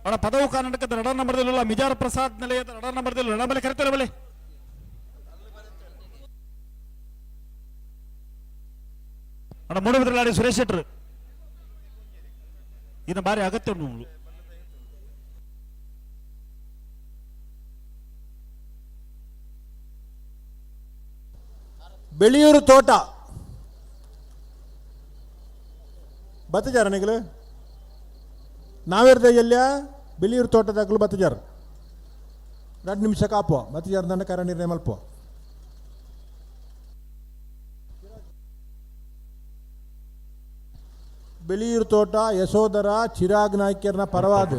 ಅಡ ಪದವು ಕರ್ನಾಟಕದ ರಡ ನಂಬರ್ದಲ್ಲ ಮಿಜಾರ್ ಪ್ರಸಾದ್ ನಿಲಯದ ರಡ ನಂಬರ್ದಲ್ಲಿ ರಡ ಬಲೆ ಕರಿತಾರೆ ಬಲೆ. ಅಡ ಮೂಡುಬಿದ್ರಲಾಡಿ ಸುರೇಶ್ ಶೆಟ್ಟರು ಇನ್ನು ಬಾರಿ ಅಗತ್ಯ ಉಂಟು. ಬೆಳಿಯೂರು ತೋಟ ಬತ್ತಜಾರ ನಿಗಲು ನಾವೇರ್ದ ಎಲ್ಲ ಬಿಳಿಯೂರು ತೋಟದಾಗಲು ಬತ್ತಜಾರ 2 ನಿಮಿಷ ಕಾಪುವ ಬತ್ತಜಾರ ದಂಡ ಕರ ನಿರ್ಣಯ ಮಲ್ಪುವ. ಬಿಳಿಯೂರು ತೋಟ ಯಶೋಧರ ಚಿರಾಗ್ ನಾಯ್ಕರ್ನ ಪರವಾದ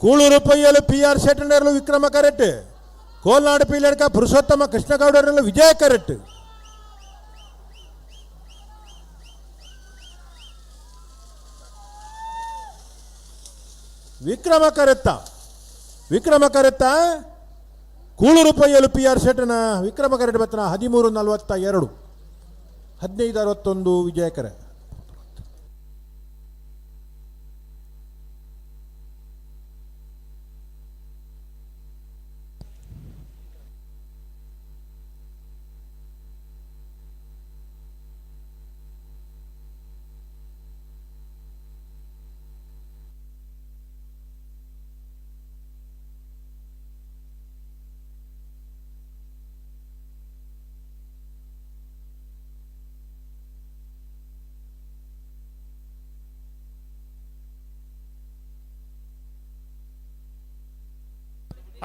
ಕೂಳೂರು ಪೊಯ್ಯಲು ಪಿ ಆರ್ ಶೆಟ್ಟನರ್ಲು ವಿಕ್ರಮ ಕರೆಕ್ಟ್, ಕೋಲ್ನಾಡು ಪೀಲಡ್ಕ ಪುರುಷೋತ್ತಮ ಕೃಷ್ಣಗೌಡರಲ್ಲೂ ವಿಜಯ ಕರೆಕ್ಟ್. ವಿಕ್ರಮ ಕರೆತ್ತ ವಿಕ್ರಮ ಕರೆತ್ತ ಕೂಳೂರು ಪೊಯ್ಯಲು ಪಿ ಆರ್ ಶೆಟ್ಟನ ವಿಕ್ರಮ ಕರೆಕ್ಟ್ ಬತ್ತನ 13:42 15:61 ವಿಜಯಕರೆ.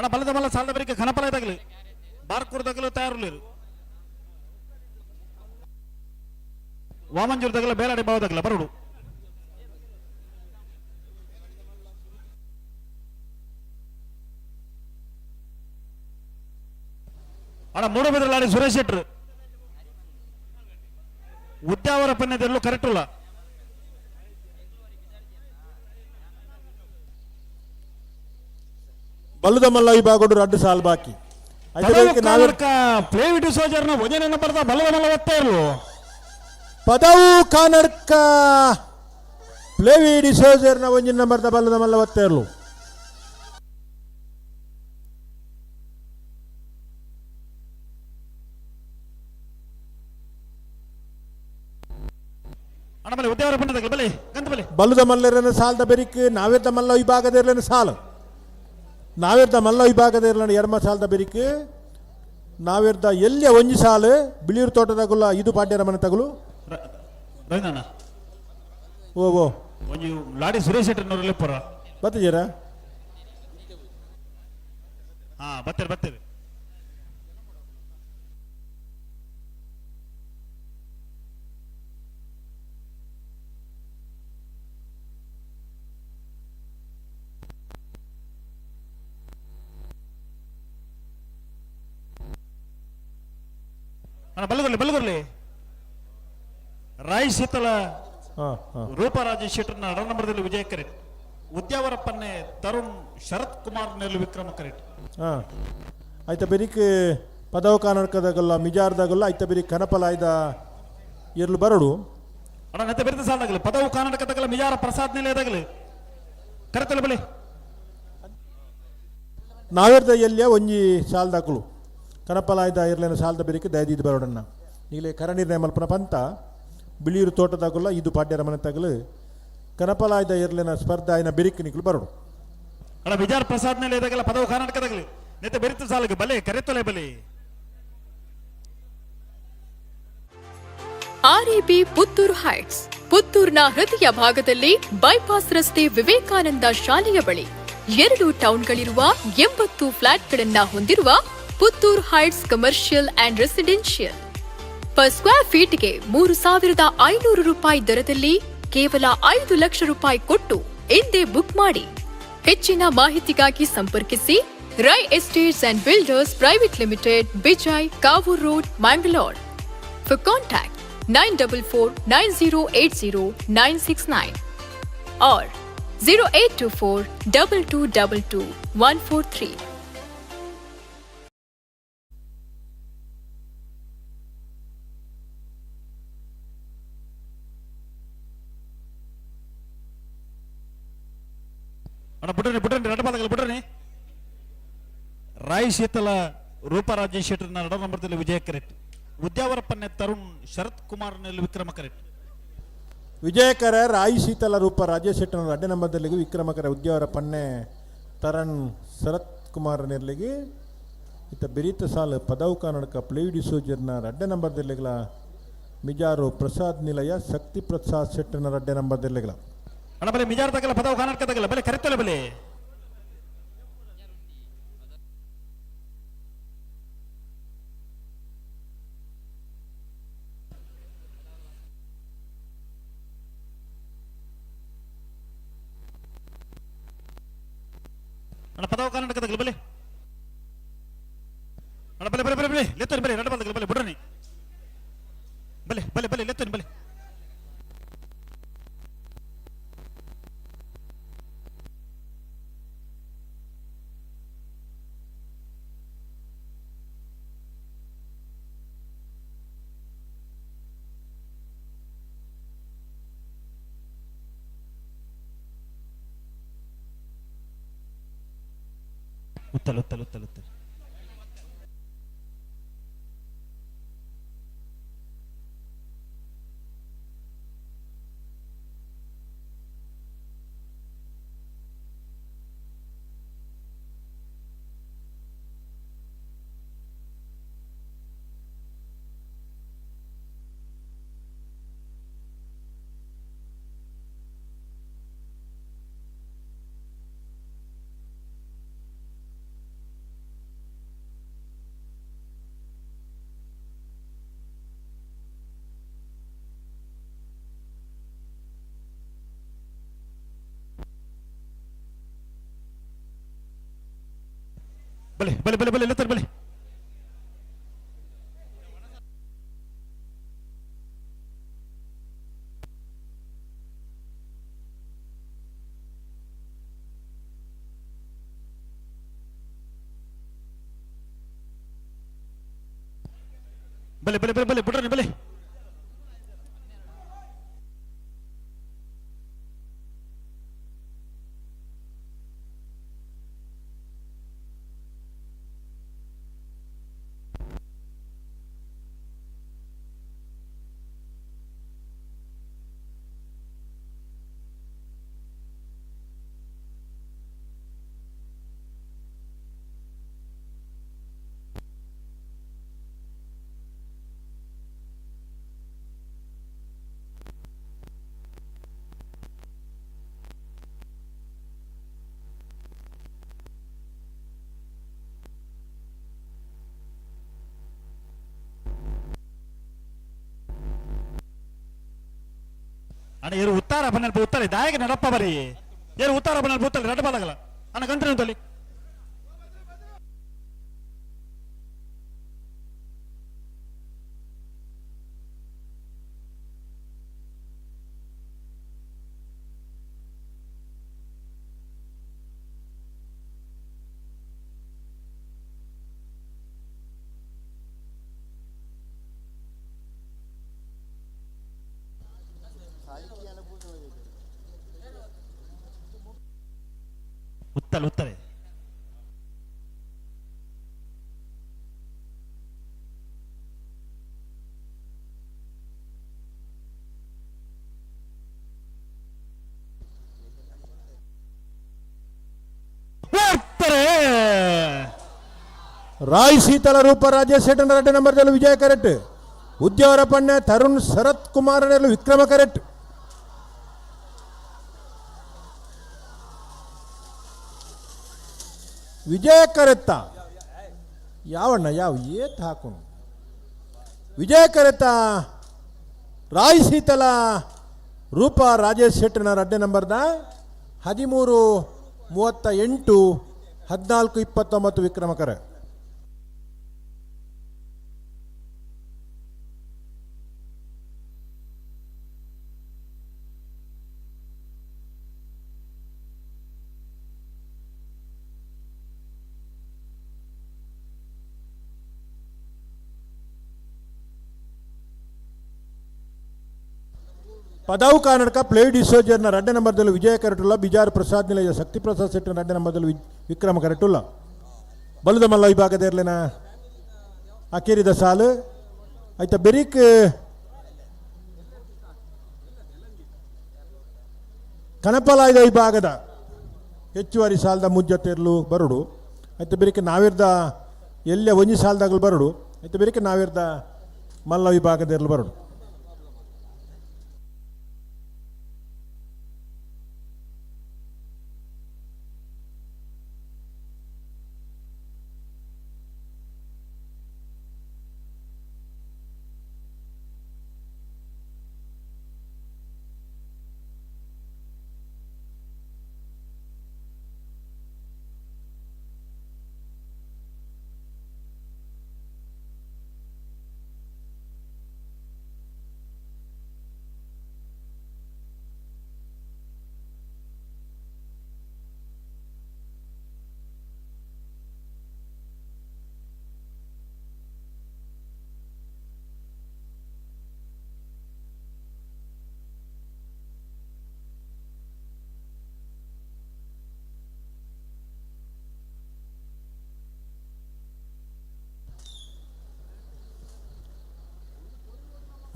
ಅಣ್ಣ ಬಲದ ಮಲ್ಲ ಸಾಲದ ಬರಿಕೆ ಘನಫಲ ತಗಲಿ ಬಾರ್ಕೂರ್ ತಗಲು ತಯಾರುಲಿರು ವಾಮಂಜೂರ್ ತಗಲ ಬೇಲಾಡಿ ಬಾವ ತಗಲ ಬರುಡು. ಅಣ್ಣ ಮೂಡುಬಿದ್ರಲಾಡಿ ಸುರೇಶ್ ಶೆಟ್ರು ಉದ್ಯಾವರ ಪನ್ಯದಲ್ಲೂ ಕರೆಕ್ಟ್ ಇಲ್ಲ. ಬಲ್ಲದ ಮಲ್ಲ ವಿಭಾಗಡು ರಡ್ಡು ಸಾಲ್ ಬಾಕಿ. ಪದವು ಕಾನರ್ಕ ಪ್ಲೇವಿ ಡಿಸೋಜರ್ನ ಒಂಜಿನ ನಂಬರ್ದ ಬಲ್ಲದ ಮಲ್ಲ ಒತ್ತಾ ಇರಲು. ಬಲ್ಲದ ಮಲ್ಲರನ ಸಾಲದ ಬೆರಿಕ್ ನಾವೇದ ಮಲ್ಲ ವಿಭಾಗದ ಇರ್ಲೇನ ಸಾಲ ನಾವೇರ್ದ ಮಲ್ಲ ವಿಭಾಗದ ಇರ್ಲನ ಎರ್ಮ ಸಾಲದ ಬೆರಿಕ್ ನಾವೇರ್ದ ಎಲ್ಲಿಯ ಒಂಜಿ ಸಾಲು ಬಿಳಿಯೂರು ತೋಟದಾಗುಲ್ಲ ಇದು ಪಾಡ್ಯರ ಮನೆ ತಗುಲು ರವೀಂದ್ರಣ್ಣ ಓ ಓ ಒಂಜಿ ಲಾಡಿ ಸುರೇಶ್ ಶೆಟ್ಟರ್ನವರಲ್ಲಿ ಪುರ ಬತ್ತಿದ್ದೀರಾ? ಹಾ ಬತ್ತೀರಿ ಬತ್ತೀರಿ. ಅಣ್ಣ ಬಲ್ಲಗುರ್ಲಿ ಬಲ್ಲಗುರ್ಲಿ ರಾಯ್ ಶೀತಲ ರೂಪರಾಜ ಶೆಟ್ಟರ್ನ ಅಡ ನಂಬರ್ದಲ್ಲಿ ವಿಜಯ ಕರೆಟ್, ಉದ್ಯಾವರಪ್ಪನ್ನೇ ತರುಣ್ ಶರತ್ ಕುಮಾರ್ ನೆಲ್ಲು ವಿಕ್ರಮ ಕರೆಟ್. ಹಾಂ ಆಯ್ತಾ ಬೆರಿಕ್ ಪದವ ಕಾನರ್ಕದಾಗಲ್ಲ ಮಿಜಾರ್ದಾಗಲ್ಲ ಆಯ್ತಾ ಬೆರಿಕ್ ಕನಪಲಾಯ್ದ ಇರ್ಲು ಬರಡು. ಅಣ್ಣ ನೆತ್ತ ಬೆರಿತ ಸಾಲಾಗಲಿ ಪದವು ಕರ್ನಾಟಕದಾಗಲ್ಲ ಮಿಜಾರ ಪ್ರಸಾದ್ ನೆಲೆಯದಾಗಲಿ ಕರೆತಲೆ ಬಲಿ. ನಾವೇರ್ದ ಎಲ್ಲಿಯ ಒಂಜಿ ಸಾಲ್ದಾಕುಲು ಕನಪಲಾಯ್ದ ಇರ್ಲೇನ ಸಾಲ್ದ ಬೆರಿಕ್ ದಯದೀದ್ ಬರೋಡನ್ನ ಈಗಲೇ ಕರ ನಿರ್ಣಯ ಮಲ್ಪನ ಪಂತ ಬಿಳಿಯೂರು ತೋಟದಾಗುಲ್ಲ ಇದು ಪಾಡ್ಯರ ಮನೆ ತಗಲು ಕನಪಲಾಯ್ದ ಇರ್ಲೇನ ಸ್ಪರ್ಧಾ ಆಯ್ನ ಬೆರಿಕ್ ನಿಕ್ಲು ಬರೋಡು. ಅಣ್ಣ ವಿಜಾರ್ ಪ್ರಸಾದ್ ನೆಲೆಯದಾಗಲ್ಲ ಪದವು ಕರ್ನಾಟಕದಾಗಲಿ ನೆತ್ತ ಬೆರಿತ ಸಾಲಗೆ ಬಲೆ ಕರೆತೊಲೆ ಬಲಿ. ಆರ್ಎಬಿ ಪುತ್ತೂರು ಹೈಟ್ಸ್ ಪುತ್ತೂರಿನ ಹೃದಯ ಭಾಗದಲ್ಲಿ ಬೈಪಾಸ್ ರಸ್ತೆ ವಿವೇಕಾನಂದ ಶಾಲೆಯ ಬಳಿ 2 ಟೌನ್ಗಳಿರುವ 80 ಫ್ಲಾಟ್ಗಳನ್ನ ಹೊಂದಿರುವ Puttur heights commercial and residential per square ಫೀಟ್ಗೆ 3,500 ರೂಪಾಯಿ ದರದಲ್ಲಿ ಕೇವಲ 5 ಲಕ್ಷ ರೂಪಾಯಿ ಕೊಟ್ಟು ಇಂದೇ ಬುಕ್ ಮಾಡಿ. ಹೆಚ್ಚಿನ ಮಾಹಿತಿಗಾಗಿ ಸಂಪರ್ಕಿಸಿ Rai estates and builders private limited, Bejai, Kavoor road, Mangalore. For contact 944 9080 969 or 0824 2222 143. ಅಣ್ಣ ಬುಡ್ರನಿ ಬುಡ್ರನಿ ರಡ್ಡ ಪಾದಗಳು ಬುಡ್ರನಿ. ರಾಯ್ ಶೀತಲ ರೂಪಾ ರಾಜೇಶ್ ಶೆಟ್ಟರ್ನ ರಡ ನಂಬರ್ದಲ್ಲಿ ವಿಜಯ ಕರೆಕ್ಟ್. ಉದ್ಯಾವರಪ್ಪನ್ನೇ ತರುಣ್ ಶರತ್ ಕುಮಾರ್ ನಲ್ಲಿ ವಿಕ್ರಮ ಕರೆಕ್ಟ್. ವಿಜಯಕರ ರಾಯಿ ಶೀತಲ ರೂಪ ರಾಜೇಶ್ ಶೆಟ್ಟರ್ನ ರಡ್ಡ ನಂಬರ್ದಲ್ಲಿ ವಿಕ್ರಮಕರ ಉದ್ಯಾವರ ಪನ್ನೆ ತರುಣ್ ಶರತ್ ಕುಮಾರ್ ನೆರ್ಲಿಗೆ. ಇತ್ತ ಬಿರಿತ ಸಾಲು ಪದವು ಕರ್ನಾಟಕ ಪ್ಲೇವಿಡಿ ಸೋಜರ್ನ ರಡ್ಡ ನಂಬರ್ದಲ್ಲಿಗಳ ಮಿಜಾರು ಪ್ರಸಾದ್ ನಿಲಯ ಶಕ್ತಿ ಪ್ರಸಾದ್ ಶೆಟ್ಟರ್ನ ರಡ್ಡ ನಂಬರ್ದಲ್ಲಿಗಳ. ಅಣ್ಣ ಬಲೆ ಮಿಜಾರ್ ತಗಲ ಪದವು ಕರ್ನಾಟಕ ತಗಲ ಬಲೆ ಕರೆತಲೆ ಬಲೆ. ಅಣ್ಣ ಪದವು ಕರ್ನಾಟಕ ತಗಲ ಬಲೆ. ಅಣ್ಣ ಬಲೆ ಬಲೆ ಬಲೆ ಬಲೆ ಲೆತ್ತರಿ ಬಲೆ ರಡ್ಡ ಬಲೆ ಬುಡ್ರನಿ ಬಲೆ ಬಲೆ ಬಲೆ ಲೆತ್ತರಿ ಬಲೆ. ಉತ್ತಲ ಉತ್ತಲ ಉತ್ತಲ ಉತ್ತಲ. ಬಲೆ ಬಲೆ ಬಲೆ ಬಲೆ ಲೆತ್ತರಿ ಬಲೆ. ಬಲೆ ಬಲೆ ಬಲೆ ಬಲೆ ಬುಡ್ರನಿ ಬಲೆ. ಅಣ್ಣ ಏರು ಉತ್ತಾರ ಬನ್ನ ಉತ್ತಾರೆ ದಾಯಕ ನಡಪ್ಪ ಬರಿ ಏರು ಉತ್ತಾರ ಬನ್ನ ಉತ್ತಲೆ ರಡ್ಡ ಬಾದಗಲ ಅಣ್ಣ ಕಂತ್ರಿ ಉತ್ತಲಿ. ಉತ್ತಲ ಉತ್ತರೆ. ಉತ್ತರೆ. ರಾಯ್ ಶೀತಲ ರೂಪ ರಾಜೇಶ್ ಶೆಟ್ಟರ್ ರಡ್ಡ ನಂಬರ್ದಲ್ಲಿ ವಿಜಯ ಕರೆಕ್ಟ್. ಉದ್ಯಾವರ ಪನ್ನೆ ತರುಣ್ ಶರತ್ ಕುಮಾರ್ ವಿಕ್ರಮ ಕರೆಕ್ಟ್. ವಿಜಯ ಕರೆತ್ತ ಯಾವಣ್ಣ ಯಾವ ಏತ್ ಹಾಕೋನು. ವಿಜಯ ಕರೆತ್ತ ರಾಯ್ ಶೀತಲ ರೂಪ ರಾಜೇಶ್ ಶೆಟ್ಟರ್ನ ರಡ್ಡೆ ನಂಬರ್ದ 13:38 14:29 ವಿಕ್ರಮಕರ. ಪದವು ಕಾನಡ್ಕ ಪ್ಲೇ ಡಿಸೋಜರ್ನ ರಡ್ಡ ನಂಬರ್ದಲ್ಲಿ ವಿಜಯ ಕರೆಟುಲ್ಲ, ಬಿಜಾರು ಪ್ರಸಾದ್ ನಿಲಯ ಶಕ್ತಿ ಪ್ರಸಾದ್ ಶೆಟ್ಟಿನ ರಡ್ಡ ನಂಬರ್ದಲ್ಲಿ ವಿಕ್ರಮ ಕರೆಟುಲ್ಲ. ಬಲದ ಮಲ್ಲ ವಿಭಾಗದ ಇರ್ಲಿನ ಅಕೇರಿದ ಸಾಲು ಆಯ್ತಾ ಬೆರಿಕ್ ಕನಪಲಾಯ್ದ ವಿಭಾಗದ ಹೆಚ್ಚುವರಿ ಸಾಲದ ಮುಜ್ಜತೆರ್ಲು ಬರುಡು ಆಯ್ತು ಬೆರಿಕೆ ನಾವಿರ್ದ ಎಲ್ಲೆ ಒಂಜಿ ಸಾಲದಾಗಲು ಬರುಡು ಆಯ್ತು ಬೆರಿಕೆ ನಾವಿರ್ದ ಮಲ್ಲ ವಿಭಾಗದ ಇರ್ಲು ಬರುಡು.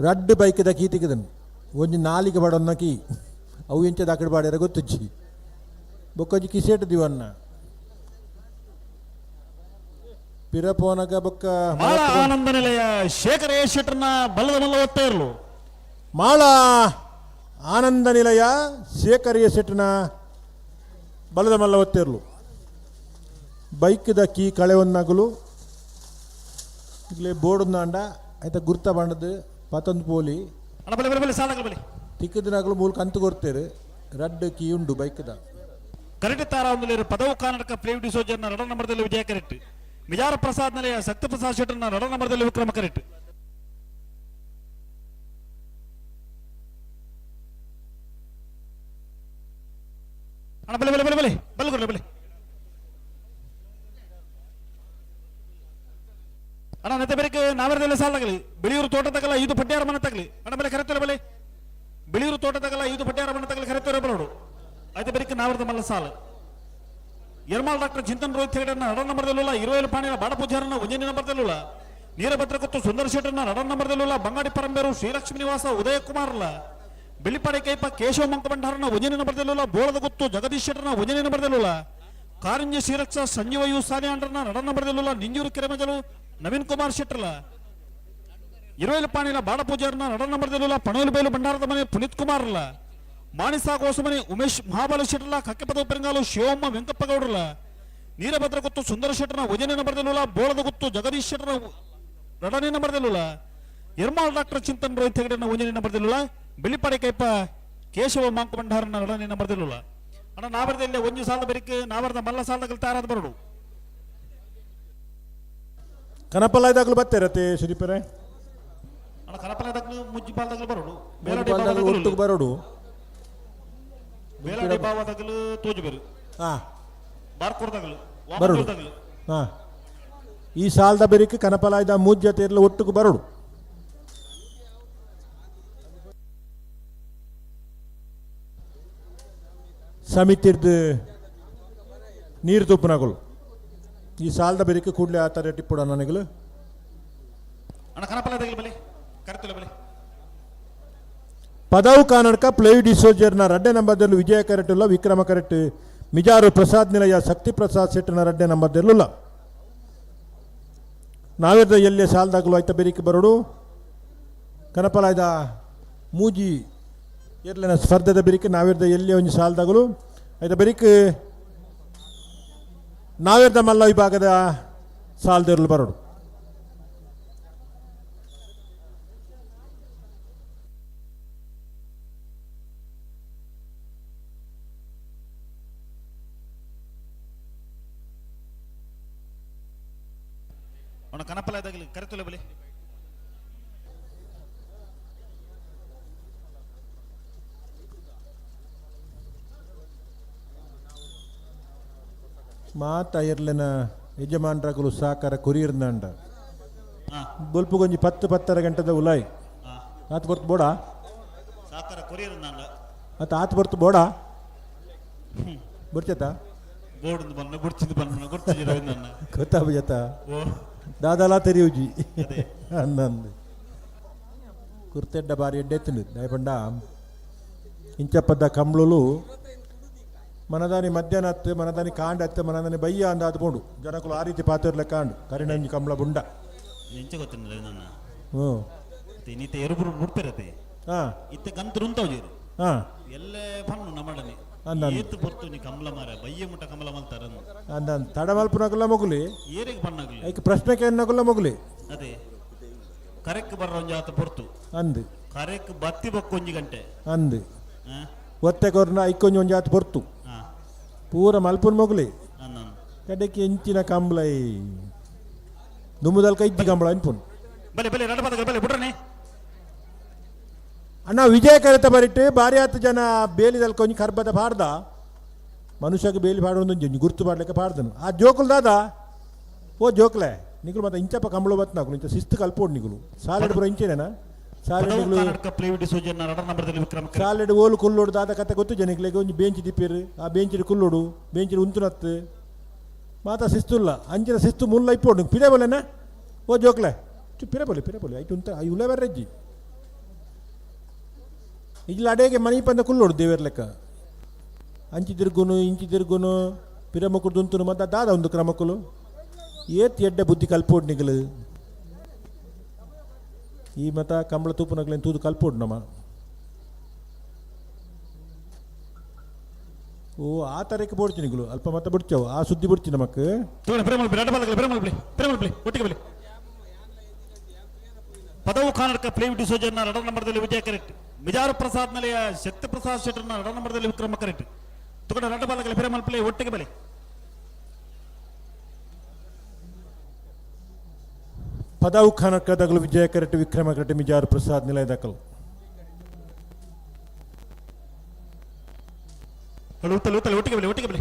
ರಡ್ಡು ಬೈಕ್ದ ಕೀ ತಿಕ್ಕದನು ಒಂಜಿ ನಾಲಿಗೆ ಬಡೊನ್ನ ಕೀ ಅವು ಎಂಚ ದಾಕಡೆ ಬಾಡ್ಯಾರ ಗೊತ್ತುಜ್ಜಿ ಬೊಕ್ಕೊಂಜಿ ಕಿಸೇಟ್ ದಿವನ್ನ ಪಿರ ಪೋನಗ ಬೊಕ್ಕ ಮಾಳ ಆನಂದ ನಿಲಯ ಶೇಖರ ಎ ಶೆಟ್ಟರ್ನ ಬಲದ ಮಲ್ಲ ಒತ್ತ ಇರಲು. ಮಾಳ ಆನಂದ ನಿಲಯ ಶೇಖರ ಎ ಶೆಟ್ಟರ್ನ ಬಲದ ಮಲ್ಲ ಒತ್ತಿರ್ಲು. ಬೈಕ್ದ ಕೀ ಕಳೆವನ್ನಗಲು ಇಗ್ಲೆ ಬೋರ್ಡ್ ಅಂಡ ಆಯ್ತ ಗುರ್ತ ಬಂಡದು ಪತೊಂದು ಪೋಲಿ ಅಣ್ಣ ಬಲೆ ಬಲೆ ಬಲೆ ಸಾಲಗಳು ಬಲೆ ತಿಕ್ಕದಿನಾಗಲು ಮೂಲ ಕಂತು ಕೊಡ್ತೇರು ರಡ್ಡು ಕೀ ಉಂಡು ಬೈಕ್ದ. ಕರೆಕ್ಟ್ ತಾರ ಒಂದು ಪದವು ಕರ್ನಾಟಕ ಪ್ಲೇವ್ ಡಿಸೋಜರ್ನ ರಡ ನಂಬರ್ದಲ್ಲಿ ವಿಜಯ ಕರೆಕ್ಟ್. ಮಿಜಾರ ಪ್ರಸಾದ್ ನಿಲಯ ಶಕ್ತಿ ಪ್ರಸಾದ್ ಶೆಟ್ಟರ್ನ ರಡ ನಂಬರ್ದಲ್ಲಿ ವಿಕ್ರಮ ಕರೆಕ್ಟ್. ಅಣ್ಣ ಬಲೆ ಬಲೆ ಬಲೆ ಬಲೆ ಬಲ್ಗುರ್ಲೆ ಬಲೆ ಅಣ್ಣ ನೆತ್ತೆ ಬೆರಕೆ ನಾವರದಲ್ಲೇ ಸಾಲ ತಗಲಿ ಬಿಳಿಯೂರು ತೋಟ ತಗಲ ಐದು ಪಡ್ಯಾರ ಮನೆ ತಗಲಿ ಅಣ್ಣ ಬೆಲೆ ಕರೆತೋರೆ ಬಲೆ ಬಿಳಿಯೂರು ತೋಟ ತಗಲ ಐದು ಪಡ್ಯಾರ ಮನೆ ತಗಲಿ ಕರೆತೋರೆ ಬರೋಡು అయితే ಬೆರಕೆ ನಾವರದ ಮಲ್ಲ ಸಾಲು. ಯರ್ಮಾಲ್ ಡಾಕ್ಟರ್ ಚಿಂತನ್ ರೋಹಿತ್ ಹೆಗಡೆನ ನಡ ನಂಬರ್ದಲ್ಲುಲ್ಲ ಇರುವೇಲು ಪಾಣಿನ ಬಾಡ ಪೂಜಾರನ ಒಂಜನಿ ನಂಬರ್ದಲ್ಲುಲ್ಲ ನೀರಭದ್ರ ಕೊತ್ತು ಸುಂದರ ಶೆಟ್ಟರ್ನ ನಡ ನಂಬರ್ದಲ್ಲುಲ್ಲ ಬಂಗಾಡಿ ಪರಂಬೇರು ಶ್ರೀಲಕ್ಷ್ಮೀ ನಿವಾಸ ಉದಯ ಕುಮಾರ್ಲ ಬಿಳಿಪಾಡಿ ಕೈಪ ಕೇಶವ ಮಂಕ ಭಂಡಾರನ ಒಂಜನಿ ನಂಬರ್ದಲ್ಲುಲ್ಲ ಬೋಳದ ಗೊತ್ತು ಜಗದೀಶ್ ಶೆಟ್ಟರ್ನ ಒಂಜನಿ ನಂಬರ್ದಲ್ಲುಲ್ಲ ಕಾರಿಂಜ ಶ್ರೀರಕ್ಷ ಸಂಜೀವ you ಸಾನಿಯಾಂಡ್ರನ ನಡ ನಂಬರ್ದಲ್ಲುಲ್ಲ ನಿಂಜೂರು ಕೆರೆಮಜಲು ನವೀನ್ ಕುಮಾರ್ ಶೆಟ್ಟರ್ಲ ಇರುವೇಲು ಪಾಣಿನ ಬಾಡ ಪೂಜಾರನ ನಡ ನಂಬರ್ದಲ್ಲುಲ್ಲ ಪಣೋಲು ಬೈಲು ಭಂಡಾರದ ಮನೆ ಪುನೀತ್ ಕುಮಾರ್ಲ ಮಾಣಿಸಾ ಕೋಸಮನೆ ಉಮೇಶ್ ಮಹಾಬಲ ಶೆಟ್ಟರ್ಲ ಕಕ್ಕೆಪದ ಪೆರಂಗಾಲು ಶಿವಮ್ಮ ವೆಂಕಪ್ಪ ಗೌಡ್ರಲ ನೀರಭದ್ರ ಗುತ್ತು ಸುಂದರ ಶೆಟ್ಟರ್ನ ವಜನೆ ನಂಬರ್ದಲ್ಲುಲ್ಲ ಬೋಳದ ಗುತ್ತು ಜಗದೀಶ್ ಶೆಟ್ಟರ್ನ ರಡನೆ ನಂಬರ್ದಲ್ಲುಲ್ಲ ಎರ್ಮಾಲ್ ಡಾಕ್ಟರ್ ಚಿಂತನ್ ರೋಹಿತ್ ಹೆಗಡೆನ ಒಂಜನೆ ನಂಬರ್ದಲ್ಲುಲ್ಲ ಬಿಳಿಪಾಡಿ ಕೈಪ ಕೇಶವ ಮಾಂಕ ಭಂಡಾರನ ರಡನೆ ನಂಬರ್ದಲ್ಲುಲ್ಲ ಅಣ್ಣ ನಾವರದಲ್ಲಿ ಒಂಜಿ ಸಾಲದ ಬೆರಿಕೆ ನಾವರದ ಮಲ್ಲ ಸಾಲದ ತಯಾರಾದ ಬರಡು. ಕನಪಲಾಯ್ದಾಗಲು ಬತ್ತೇರತೆ ಸುದೀಪರೇ. ಅಣ್ಣ ಕನಪಲಾಯ್ದಾಗಲು ಮುಜ್ಜಿ ಬಾಲ್ದಾಗಲು ಬರೋಡು ಒಟ್ಟುಗೆ ಬರೋಡು ಬೇಲಾಡಿ ಬಾವದಾಗಲು ತೋಜುಬೇರು ಬಾರ್ಕೋರ್ದಾಗಲು ಬರೋಡು ಈ ಸಾಲದ ಬೆರಿಕೆ ಕನಪಲಾಯ್ದ ಮೂಜ್ಜ ತೇರ್ಲ ಒಟ್ಟುಗೆ ಬರೋಡು. ಸಮಿತಿರ್ದು ನೀರು ತುಪ್ಪನಗಳು ಈ ಸಾಲದ ಬೆರಿಕೆ ಕೂಡಲೇ ಆ ಥರ ಟಿಪ್ಪುಡ ನನಗಲು. ಅಣ್ಣ ಕನಪಲಾಯ್ದಾಗಲು ಬಲೆ ಕರೆತುಲೆ ಬಲೆ. ಪದವು ಕಾನಡ್ಕ ಪ್ಲೇವ್ ಡಿಸೋಜರ್ನ ರಡ್ಡೆ ನಂಬರ್ದಲ್ಲಿ ವಿಜಯ ಕರೆಟುಲ್ಲ ವಿಕ್ರಮ ಕರೆಕ್ಟ್. ಮಿಜಾರು ಪ್ರಸಾದ್ ನಿಲಯ ಶಕ್ತಿ ಪ್ರಸಾದ್ ಶೆಟ್ಟನ ರಡ್ಡೆ ನಂಬರ್ದಲ್ಲುಲ್ಲ ನಾವಿರ್ದ ಎಲ್ಲೆ ಸಾಲದಾಗಲು ಆಯ್ತ ಬೆರಿಕೆ ಬರೋಡು. ಕನಪಲಾಯ್ದ ಮೂಜಿ ಎರ್ಲೆನ ಸ್ಪರ್ಧೆದ ಬೆರಿಕೆ ನಾವಿರ್ದ ಎಲ್ಲೆ ಒಂಜಿ ಸಾಲದಾಗಲು ಆಯ್ತ ಬೆರಿಕೆ ನಾವಿರ್ದ ಮಲ್ಲ ವಿಭಾಗದ ಸಾಲದಿರಲು ಬರೋಡು. ಅಣ್ಣ ಕನಪಲಾಯ್ದಾಗಲು ಕರೆತುಲೆ ಬಲೆ. ಮಾತ ಇರ್ಲೆನ ಯಜಮಾನ್ರಗುಲು ಸಾಕಾರ ಕುರಿಯಿರ್ನಂಡ ಬೊಲ್ಪುಗೊಂಜಿ 10 10:30 ಗಂಟೆದ ಉಲಾಯ್ ಆತ್ ಬರ್ತು ಬೋಡ. ಸಾಕಾರ ಕೊರಿಯರ್ ನಾಂಡ. ಮತ್ತು ಆತು ಬರ್ತು ಬೋಡ ಬರ್ಚತ. ಬೋರ್ಡ್ ಬಂದ ಗುರ್ಚಿದ್ ಬಂದ ಗುರ್ಚಿಜಿ ರವೀಂದ್ರಣ್ಣ. ಗೊತ್ತಾಬಜತ. ಓ. ದಾದಾಲಾ ತೆರಿಯುಜಿ ಅಂದಂದು ಕುರ್ತೆಡ್ಡ ಬಾರಿ ಎಡ್ಡೆ ತಿಂದು ದಯಪಂಡ ಇಂಚಪ್ಪದ ಕಂಬ್ಳುಲು ಮನದಾನಿ ಮಧ್ಯಾಹ್ನ ಹತ್ತು ಮನದಾನಿ ಕಾಂಡ ಹತ್ತು ಮನದಾನಿ ಬಯ್ಯ ಅಂದ ಅದು ಬೋಂಡು ಜನಕುಲು ಆ ರೀತಿ ಪಾತಿರ್ಲೆ ಕಾಂಡು ಕರಿಣಂಜಿ ಕಂಬ್ಳ ಬುಂಡ. ಎಂಚ ಗೊತ್ತಿಲ್ಲ ರವೀಂದ್ರಣ್ಣ. ಹ್ಞೂ. ಇನ್ನಿತ್ತೆ ಎರುಬುರು ಬುಡ್ಪೆರತೆ. ಹಾಂ. ಇತ್ತೆ ಗಂತರು ಉಂತಾವ್ ಹಾಂ. ಎಲ್ಲೇ ಪಣ್ಣು ನಮ್ಮಡನೆ. ಅಂದ. ಏತು ಪೊರ್ತು ನೀ ಕಮಲ ಮಾರ ಬಯ್ಯ ಮುಟ್ಟ ಕಮಲ ಮಲ್ತಾರ. ಅಂದ ತಡ ಮಲ್ಪುನಗುಲ ಮೊಗುಲಿ. ಏರಿಗೆ ಪಣ್ಣಾಗಲಿ. ಐಕ್ ಪ್ರಶ್ನೆ ಕೇನ್ನಗುಲ ಮೊಗುಲಿ. ಅದೇ ಕರೆಕ್ ಬರ್ರ ಒಂಜಿ ಆತ ಪೊರ್ತು. ಅಂದು. ಕರೆಕ್ ಬತ್ತಿ ಬೊಕ್ಕ ಒಂಜಿ ಗಂಟೆ. ಅಂದು. ಆ? ಒತ್ತೆ ಕೊರ್ನ ಐಕೊಂಜಿ ಒಂಜಿ ಆತ ಪೊರ್ತು. ಹಾ. ಪೂರ ಮಲ್ಪುನ ಮೊಗುಲಿ. ಅಂದ. ಕಡೆಗೆ ಎಂಚಿನ ಕಂಬ್ಲೈ ದುಮ್ಮುದಲ್ಕ ಇಜ್ಜಿ ಕಂಬಳ ಅನ್ಪುನ್. ಬಲೆ ಬಲೆ ರಡ ಪದಕ ಬಲೆ ಬುಡ್ರನೆ. ಅಣ್ಣ ವಿಜಯ ಕರೆತ ಬರಿಟ್ಟು ಬಾರಿ ಆತು ಜನ ಬೇಲಿದಲ್ಕ ಒಂಜಿ ಕರ್ಬದ ಪಾಡ್ದ ಮನುಷ್ಯಗೆ ಬೇಲಿ ಪಾಡೊಂದು ಒಂಜಿ ಗುರ್ತು ಪಾಡ್ಲಿಕ್ಕೆ ಪಾಡ್ದನು ಆ ಜೋಕುಲ್ ದಾದ ಓ ಜೋಕ್ಲೆ ನಿಗುಲು ಮತ್ತೆ ಇಂಚಪ್ಪ ಕಂಬಳು ಬತ್ನಾಕುಲು ಇಂಚ ಶಿಸ್ತು ಕಲ್ಪೋಡು ನಿಗುಲು ಸಾಲೆಡ್ ಪೂರ ಇಂಚೇನೇನಾ ಸಾಲೆಡ್ ಪದವು ನಿಗುಲು ಕರ್ನಾಟಕ ಪ್ಲೇವಿಡಿ ಸೂಜನ್ನ ರಡ ನಂಬರ್ದಲ್ಲಿ ವಿಕ್ರಮ ಕರೆ. ಸಾಲೆಡ್ ಓಲು ಕುಲ್ಲೋಡು ದಾದ ಕತೆ ಗೊತ್ತು ಜನಿಕ್ಲೆಗ್ ಒಂಜಿ ಬೆಂಚ್ ದಿಪ್ಪೇರು ಆ ಬೆಂಚಿಡ್ ಕುಲ್ಲೋಡು ಬೆಂಚಿಡ್ ಉಂತುನತ್ತು ಮಾತ ಶಿಸ್ತುಲ್ಲ ಅಂಚಿನ ಶಿಸ್ತು ಮುಲ್ಲ ಇಪ್ಪೋಡು ಪಿರೆ ಬೋಲೆನಾ ಓ ಜೋಕ್ಲೆ ಚು ಪಿರೆ ಬೋಲೆ ಪಿರೆ ಬೋಲೆ ಐಟು ಉಂತ ಉಲೆ ಬರ್ರೆಜ್ಜಿ ಇಜ್ಲ ಅಡೇಗೆ ಮನಿ ಪಂದ ಕುಲ್ಲೋಡು ದೇವೇರ್ ಲೆಕ್ಕ ಅಂಚಿ ತಿರ್ಗುನು ಇಂಚಿ ತಿರ್ಗುನು ಪಿರಮುಕುಡು ದುಂತುನು ಮತ್ತೆ ದಾದ ಒಂದು ಕ್ರಮಕ್ಕುಲು ಏತ್ ಎಡ್ಡೆ ಬುದ್ಧಿ ಕಲ್ಪೋಡು ನಿಗಲು ಈ ಮತ ಕಂಬಳ ತೂಪುನಗ್ಲೇನು ತೂದು ಕಲ್ಪೋಡು ನಮ್ಮ ಓ ಆ ತರಕ್ಕೆ ಬೋಡ್ಚಿ ನಿಗುಲು ಅಲ್ಪ ಮತ ಬಿಡ್ಚವು ಆ ಸುದ್ದಿ ಬಿಡ್ಚಿ ನಮಕ್. ತೋಣ ಪ್ರೇಮಲ್ ರಡ ಪದಕ ಪ್ರೇಮಲ್ ಪ್ಲೇ ಪ್ರೇಮಲ್ ಪ್ಲೇ ಒಟ್ಟಿಗೆ ಬಲೆ. ಪದವು ಕರ್ನಾಟಕ ಪ್ಲೇವಿಡಿ ಸೂಜನ್ನ ರಡ ನಂಬರ್ದಲ್ಲಿ ವಿಜಯ ಕರೆಕ್ಟ್ ಮಿಜಾರು ಪ್ರಸಾದ್ ನಲೆಯ ಶಕ್ತಿ ಪ್ರಸಾದ್ ಶೆಟ್ಟರ್ನ ರಡ ನಂಬರ್ದಲ್ಲಿ ವಿಕ್ರಮ ಕರೆಕ್ಟ್ ತುಕಡ ರಡ ಬಾಲಕಲ ಪ್ರೇಮಲ್ ಪ್ಲೇ ಒಟ್ಟಿಗೆ ಬಲೆ. ಪದವು ಖಾನಕದಗಲು ವಿಜಯ ಕರೆಕ್ಟ್ ವಿಕ್ರಮ ಕರೆಕ್ಟ್ ಮಿಜಾರು ಪ್ರಸಾದ್ ನಿಲಯ ದಾಖಲು. ಉತ್ತಲೆ ಉತ್ತಲೆ ಒಟ್ಟಿಗೆ ಬಲೆ ಒಟ್ಟಿಗೆ ಬಲೆ.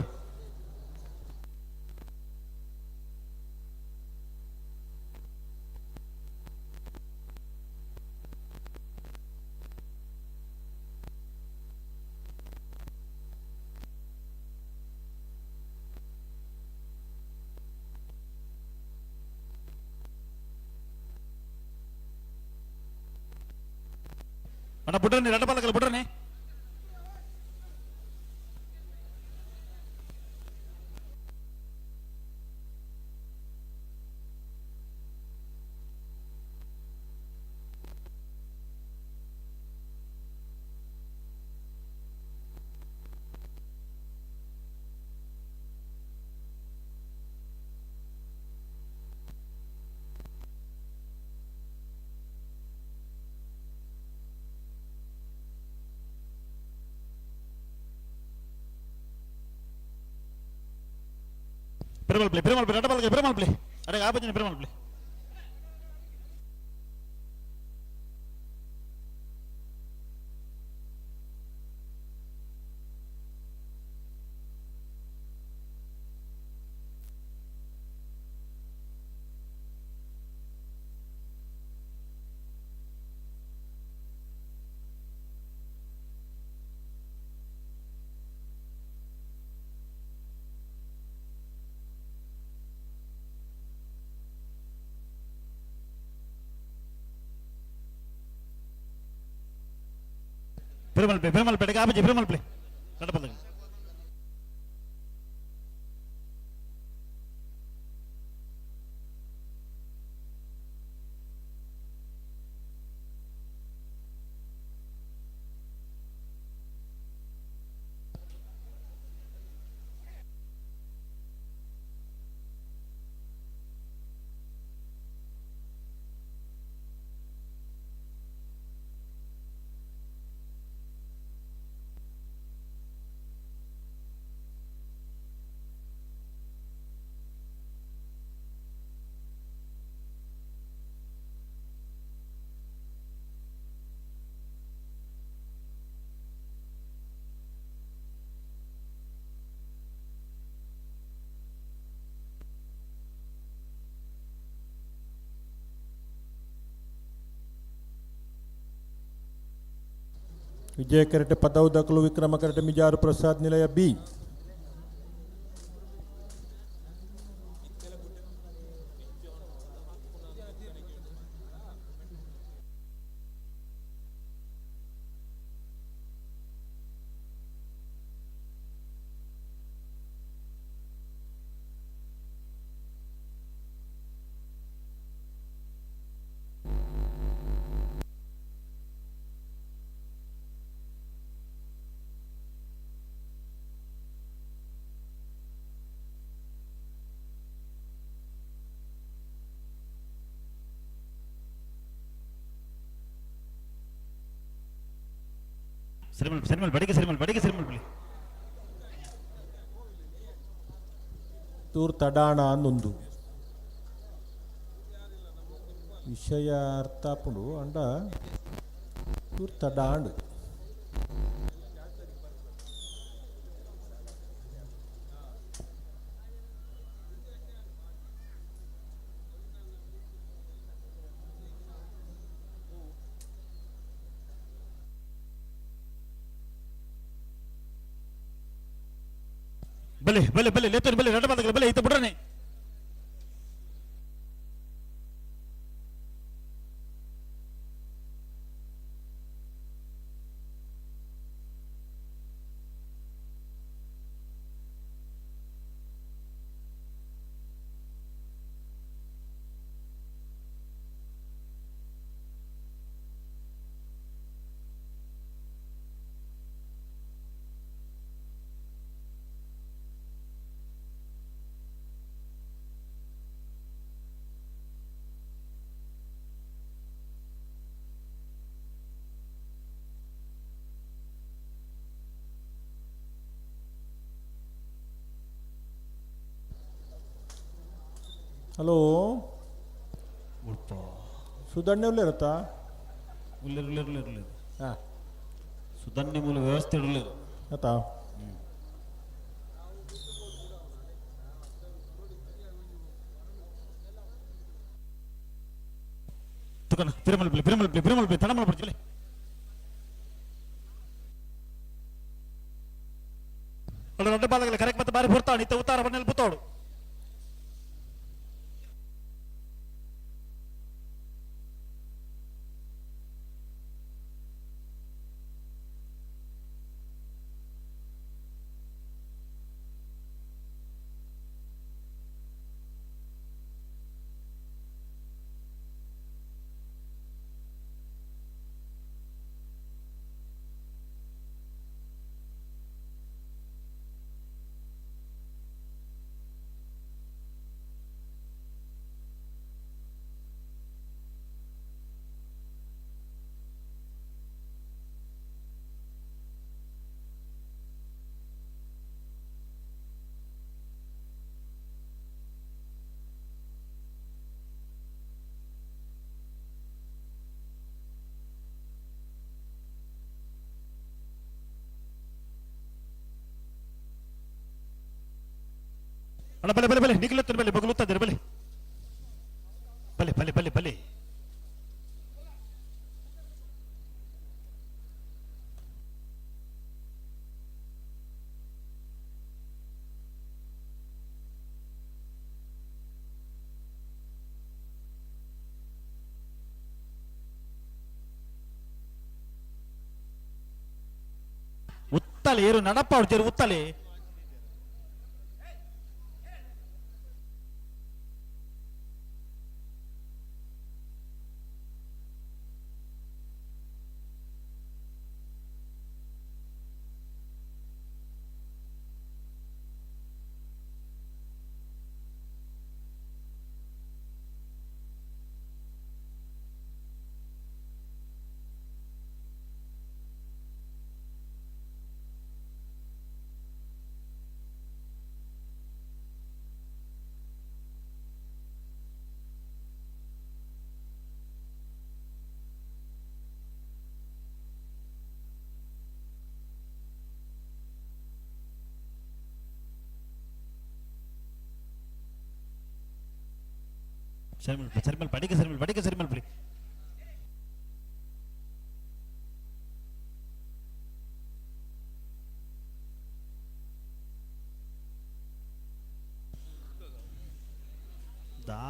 ಅಣ್ಣ ಬುಡ್ರನೆ ರಡ ಬಾಲಕಲ ಬುಡ್ರನೆ. ಪ್ರೇಮಲ್ ಪ್ಲೇ ಪ್ರೇಮಲ್ ಪ್ಲೇ ರಡ ಬಾಲಕಲ ಪ್ರೇಮಲ್ ಪ್ಲೇ ಅರೆ ಆಪಜನೆ ಪ್ರೇಮಲ್ ಪ್ಲೇ. ಪ್ರೇಮಲ್ ಪ್ಲೇ ಪ್ರೇಮಲ್ ಪ್ಲೇ ಆಪಜಿ ಪ್ರೇಮಲ್ ಪ್ಲೇ ರಡ ಬಾಲಕಲ. ವಿಜಯ ಕರೆಟೆ ಪದವು ದಕಲು ವಿಕ್ರಮ ಕರೆಟೆ ಮಿಜಾರು ಪ್ರಸಾದ್ ನಿಲಯ ಬಿ. ಸರಿಮಲ್ ಸರಿಮಲ್ ಬಡಿಗೆ ಸರಿಮಲ್ ಬಡಿಗೆ ಸರಿಮಲ್ ಬಿಳಿ. ತೂರ್ ತಡಾಣ ಅನ್ನೊಂದು ವಿಷಯ ಅರ್ಥ ಆಪುಂಡು ಅಂಡ ತೂರ್ ತಡಾಂಡ್. ಬಲೆ ಬಲೆ ಬಲೆ ಲೇತೋರಿ ಬಲೆ ರಡ ಬದಗಲ ಬಲೆ ಈತ ಬುಡ್ರನೆ. ಹಲೋ ಸುಧನ್ಯ ಉಲ್ಲೇರತ್ತಾ? ಉಲ್ಲೇರು ಉಲ್ಲೇರು ಉಲ್ಲೇರು. ಹಾಂ ಸುಧನ್ಯ ಮೂಲ ವ್ಯವಸ್ಥೆ ಉಲ್ಲೇರು. ಆತಾ. ತುಕನ ತಿರುಮಲ ಬಿಳಿ ತಿರುಮಲ ಬಿಳಿ ತಿರುಮಲ ಬಿಳಿ ತಡಮಲ ಬಿಡಿ. ದೊಡ್ಡ ಬಾಲಗಲ ಕರೆಕ್ಟ್ ಮತ್ತೆ ಬಾರಿ ಬರ್ತಾವ ನಿತ್ತ ಉತ್ತಾರ ಬನ್ನೆಲ್ಲ ಬುತ್ತೋಡು. ಅಣ್ಣ ಬಲೆ ಬಲೆ ಬಲೆ ನಿಖಿಲತ್ತಿನ ಬಲೆ ಬಗಲುತ್ತಿದ್ದಾರೆ ಬಲೆ ಬಲೆ ಬಲೆ ಬಲೆ ಬಲೆ. ಉತ್ತಲೆ ಏರು ನಡಪ್ಪ ಹೊಡ್ತೀರಿ ಉತ್ತಲೆ. ಸರಿಮಲ್ ಬಡಿಗೆ ಸರಿಮಲ್ ಬಡಿಗೆ ಸರಿಮಲ್ ಬಿಡಿ.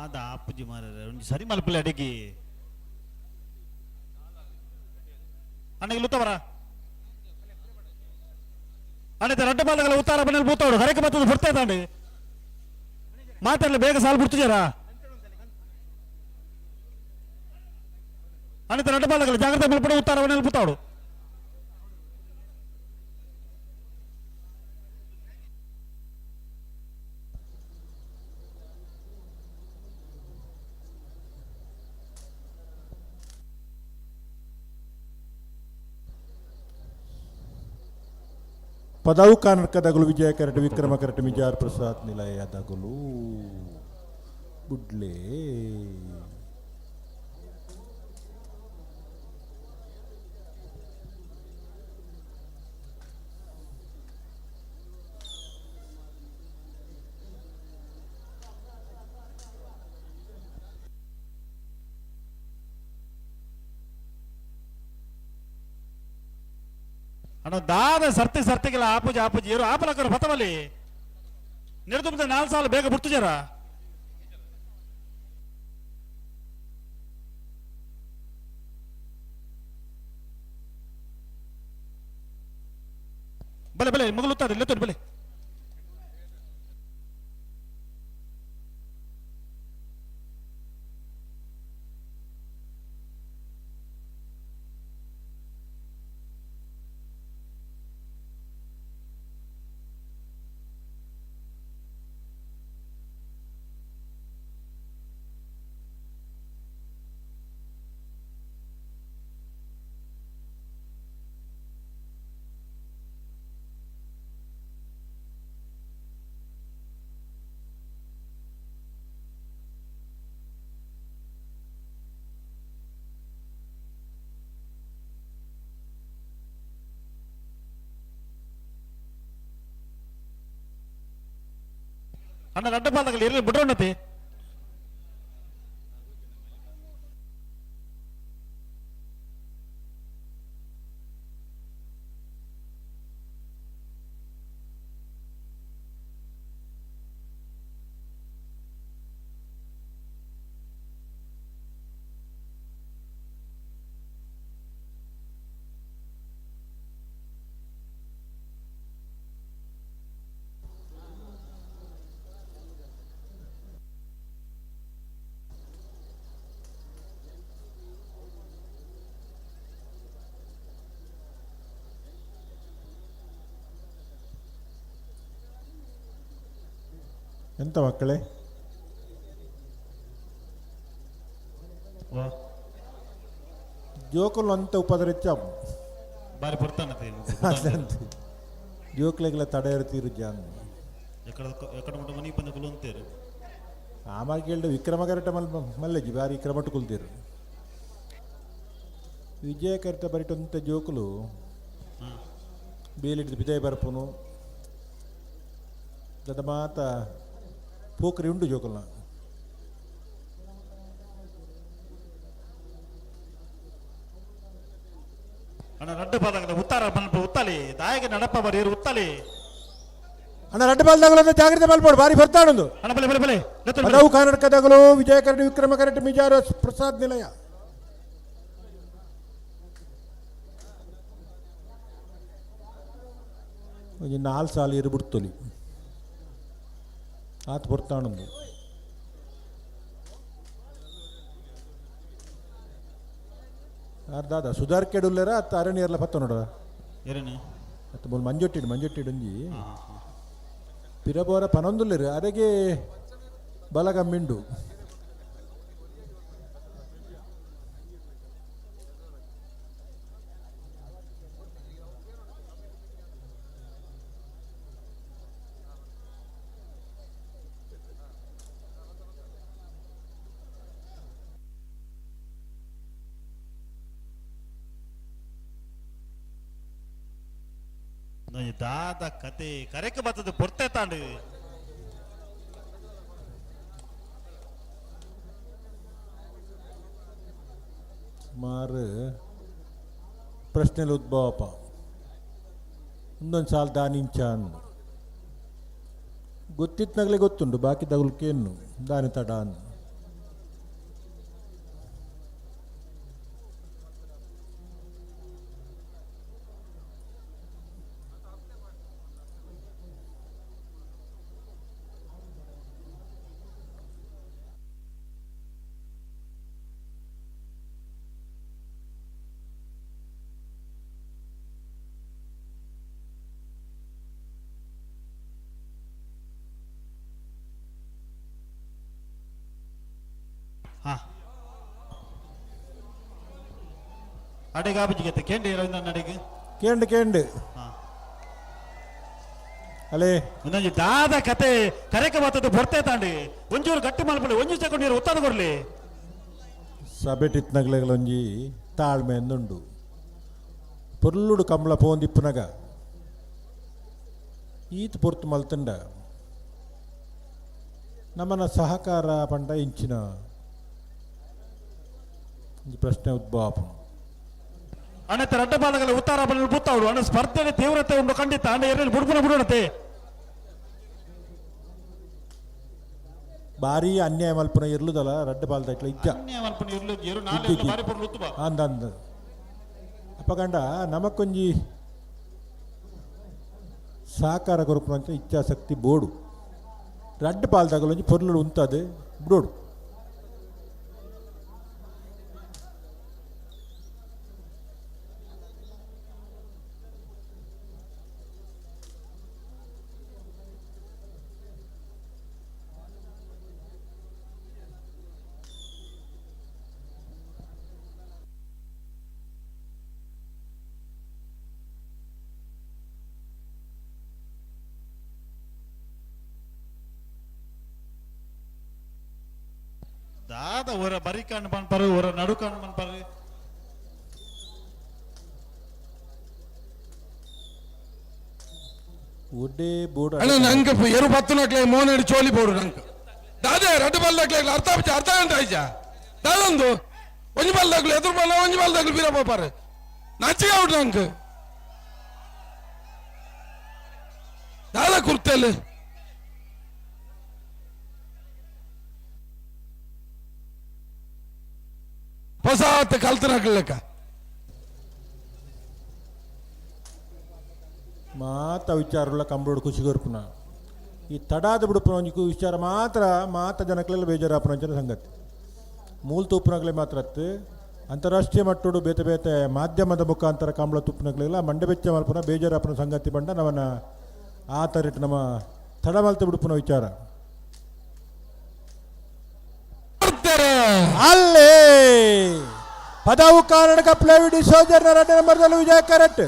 ದಾದ ಆಪುಜಿ ಮಾರ ಒಂಜಿ ಸರಿ ಮಲ್ಪಲೆ ಅಡಿಗೆ ಅಣ್ಣ ಇಲ್ಲಿ ಬರ ಅಣ್ಣ ರಡ್ಡ ಬಾಲಗಳ ಉತ್ತಾರ ಮನೇಲಿ ಬೂತಾವಡು ಕರೆಕ ಬರ್ತದೆ ಬರ್ತಾ ಇದ್ದಾಂಡು ಮಾತಾಡಲಿ ಬೇಗ ಸಾಲು ಬಿಡ್ತಿದ್ದೀರಾ ಅಣ್ಣ ರಡ್ಡ ಬಾಲಗಳ ಜಾಗ್ರತೆ ಮಲ್ಪಡ ಉತ್ತಾರ ಮನೇಲಿ ಬೂತಾವಡು ಪದವು ಕಾನರ್ಕದಗುಲು ವಿಜಯ ಕರಟು ವಿಕ್ರಮ ಕರಟು ಮಿಜಾರ್ ಪ್ರಸಾದ್ ನಿಲಯ ದಗುಲು ಬುಡ್ಲೆ. ಅಣ್ಣ ದಾದ ಸರ್ತಿ ಸರ್ತಿಗೆಲ್ಲ ಆಪುಜಿ ಆಪುಜಿ ಏರು ಆಪಲಕ್ಕರು ಬತ್ತವಲ್ಲಿ ನಿರ್ದುಂಬದ ನಾಲ್ ಸಾಲ ಬೇಗ ಬಿಡ್ತಿಜಾರ ಬಲೆ ಬಲೆ ಮಗಲು ಇಲ್ಲ ಬಲೆ. ಅಣ್ಣ ರಡ್ಡ ಪಾದಗಳು ಇರಲಿ ಬಿಡ್ರೋಣತಿ. ಎಂತ ಮಕ್ಕಳೇ? ಜೋಕುಲು ಅಂತ ಉಪದ್ರ ಬಾರಿ ಬರ್ತಾನತೆ ಜೋಕ್ಲೆಗ್ಲ ತಡೆ ಇರ್ತೀರು ಜಾನ್. ಎಕಡ ಎಕಡ ಮುಟ್ಟ ಮನಿ ಬಂದ ಕುಲು ಅಂತೀರು. ಆಮಾಗ ಕೇಳ್ದೆ ವಿಕ್ರಮ ಕರೆಟ ಮಲ್ ಮಲ್ಲೆಜಿ ಬಾರಿ ಕ್ರಮಟ್ಟು ಕುಲ್ತೀರು. ವಿಜಯ ಕರೆಟ ಬರಿಟಂತ ಜೋಕುಲು ಬೇಲಿಡ್ದು ಬಿದಯ ಬರ್ಪುನು ದದ ಮಾತ ಪೋಕ್ರಿ ಉಂಡು ಜೋಕುಲ್ನ. ಅಣ್ಣ ರಡ್ಡ ಪಾದಗಳ ಉತ್ತಾರ ಮಲ್ಪ ಉತ್ತಾಲಿ ದಾಯಕ ನಡಪ್ಪ ಬರೀ ಉತ್ತಾಲಿ. ಅಣ್ಣ ರಡ್ಡ ಬಾಲ್ದಾಗಲು ಜಾಗ್ರತೆ ಮಲ್ಪೋಡು ಬಾರಿ ಬರ್ತಾಡೊಂದು. ಅಣ್ಣ ಬಲೆ ಬಲೆ ಬಲೆ ಪದವು ಕರ್ನಾಟಕದಾಗಲು ವಿಜಯ ಕರಡಿ ವಿಕ್ರಮ ಕರಟಿ ಮಿಜಾರ ಪ್ರಸಾದ್ ನಿಲಯ. ಒಂಜಿ ನಾಲ್ ಸಾಲ ಇರು ಬಿಡ್ತೊಲಿ ಆತ್ ಬರ್ತಾಣೊಂದು. ದಾದ ಸುಧಾರ್ ಕೆಡುಲ್ಲೇರ ಅತ್ತ ಅರಣ್ಯರ್ಲ ಪತ್ತ ನೋಡ. ಏರೇನು ಅತ್ತ ಬೋಲ್ ಮಂಜೊಟ್ಟಿಡು ಮಂಜೊಟ್ಟಿಡು ಒಂಜಿ ಪಿರಬೋರ ಪನೊಂದುಲ್ಲೇರು ಅರೆಗೆ ಬಲಗಮ್ಮಿಂಡು. ದಾದ ಕತೆ ಕರೆಕ್ ಬರ್ತದೆ ಬೊರ್ತೆ ತಾಂಡು. ಸುಮಾರು ಪ್ರಶ್ನೆలు ಉದ್ಭವಪ್ಪ. ಒಂದೊಂದು ಸಾಲ ದಾನಿಂಚ ಅನ್ನು ಗೊತ್ತಿತ್ತನಾಗಲೇ ಗೊತ್ತುಂಟು, ಬಾಕಿ ತಗುಲ್ಕೇನು ದಾನಿ ತಡ ಅನ್ನು. ಹಾ ಅಡೆಗೆ ಆಬಿಜಿಗೆ ಕೇಂದ್ರ ರವೀಂದ್ರ ಅಡೆಗೆ. ಕೇಂಡು ಕೇಂಡು. ಹಾ. ಅಲೇ. ಒಂದೊಂಜಿ ದಾದ ಕತೆ ಕರೆಕ ಬತ್ತದ ಬೊರ್ತೆ ತಾಂಡಿ ಒಂಚೂರು ಗಟ್ಟಿ ಮಲ್ಪಲಿ, ಒಂಜಿ ಸೆಕೆಂಡ್ ನೀರು ಒತ್ತದ ಕೊರ್ಲಿ. ಸಬೆಟಿತ್ನಗ್ಲೆಗಳೊಂಜಿ ತಾಳ್ಮೆ ಎಂದುಂಡು. ಪೊರ್ಲುಡು ಕಂಬಳ ಪೋಂದಿಪ್ಪುನಗ ಈತ್ ಪೊರ್ತು ಮಲ್ತಂಡ ನಮ್ಮನ ಸಹಕಾರ ಪಂಡ ಇಂಚಿನ ಒಂಜಿ ಪ್ರಶ್ನೆ ಉದ್ಭವ ಆಪುಂಡು. ಅಣ್ಣತೆ ರಡ್ಡ ಬಾಲಗಳ ಉತ್ತಾರ ಬಲ್ಲ ಬುತ್ತಾವಡು ಅಣ್ಣ, ಸ್ಪರ್ಧೆ ತೀವ್ರತೆ ಉಂಡು ಖಂಡಿತ. ಅಣ್ಣ ಎರಲ್ಲಿ ಬುಡ್ಬುನ ಬಿಡೋಣತೆ. ಭಾರಿ ಅನ್ಯಾಯ ಮಲ್ಪುನ ಇರ್ಲುದಲ್ಲ ರಡ್ಡ ಬಾಲ್ದ ಇಟ್ಲ ಇಜ್ಜ. ಅನ್ಯಾಯ ಮಲ್ಪುನ ಇರ್ಲು ಎರು ನಾಲ್ ಎರ್ಲು ಬಾರಿ ಪೊರ್ಲು ಉತ್ತುಬ. ಅಂದ ಅಂದ ಅಪಗಂಡ ನಮಕ್ಕೊಂಜಿ ಸಹಕಾರ ಕೊರಪುನಂಚ ಇಚ್ಛಾಶಕ್ತಿ ಬೋಡು. ರಡ್ಡ್ ಪಾಲ್ದಾಗಲೊಂಜಿ ಪೊರ್ಲುಡು ಉಂತದು ಬಿಡೋಡು. ದಾದ ಒರ ಬರಿ ಕಣ್ಣು ಪನ್ಪರು, ಒರ ನಡು ಕಣ್ಣು ಪನ್ಪರು. ಒಡ್ಡೇ ಬೋರ್ಡ್. ಅಣ್ಣ, ನಂಗೆ ಎರು ಪತ್ತು ನಕ್ಲೆ ಮೋನಡಿ ಚೋಲಿ ಬೋಡು ನಂಗೆ. ದಾದೆ ರಡ್ಡು ಬಲ್ ದಾಕ್ಲೆ ಅರ್ಥ ಆಪುಜಿ, ಅರ್ಧ ಗಂಟೆ ಆಯ್ಜ. ದಾದೊಂದು ಒಂಜಿ ಬಲ್ ದಾಕ್ಲು ಎದುರು ಬಲ್ಲ, ಒಂಜಿ ಬಲ್ ದಾಕ್ಲು ಬೀರ ಪೋಪಾರು ನಾಚಿಗೆ ಔಟ್ ನಂಗೆ. ದಾದ ಕುರ್ತೆಲ್ ಹೊಸ ಕಲ್ತನ ಲೆಕ್ಕ. ಮಾತ ವಿಚಾರಲ್ಲ ಕಂಬಳೋಡು ಖುಷಿ ಕೊರ್ಪುನ ಈ ತಡಾದ ಬಿಡುಪುನ ಒಂಜಿ ವಿಚಾರ ಮಾತ್ರ ಮಾತ ಜನಕ್ಲೆಲ್ಲ ಬೇಜಾರಾಪುನ ಅಂಚಿನ ಸಂಗತಿ. ಮೂಲ ತೂಪುನಗಲೇ ಮಾತ್ರ ಅತ್ತು, ಅಂತಾರಾಷ್ಟ್ರೀಯ ಮಟ್ಟೋಡು ಬೇತೆ ಬೇತೆ ಮಾಧ್ಯಮದ ಮುಖಾಂತರ ಕಂಬಳ ತುಪ್ಪುನಗಲೆಲ್ಲ ಮಂಡೆ ಬೆಚ್ಚ ಮಲ್ಪುನ ಬೇಜಾರಾಪುನ ಸಂಗತಿ ಬಂಡ ನಮ್ಮನ್ನ ಆ ತರಿಟ್ ನಮ್ಮ ತಡ ಮಲ್ತ ಬಿಡುಪುನ ವಿಚಾರ. ಅಲ್ಲೇ ಪದವು ಕಾರಣಕ ಪ್ಲೇವಿಡಿ ಸೋಜರ್ನ ಎರಡನೇ ನಂಬರ್ದಲ್ಲೂ ವಿಜಯ ಕರೆಕ್ಟ್.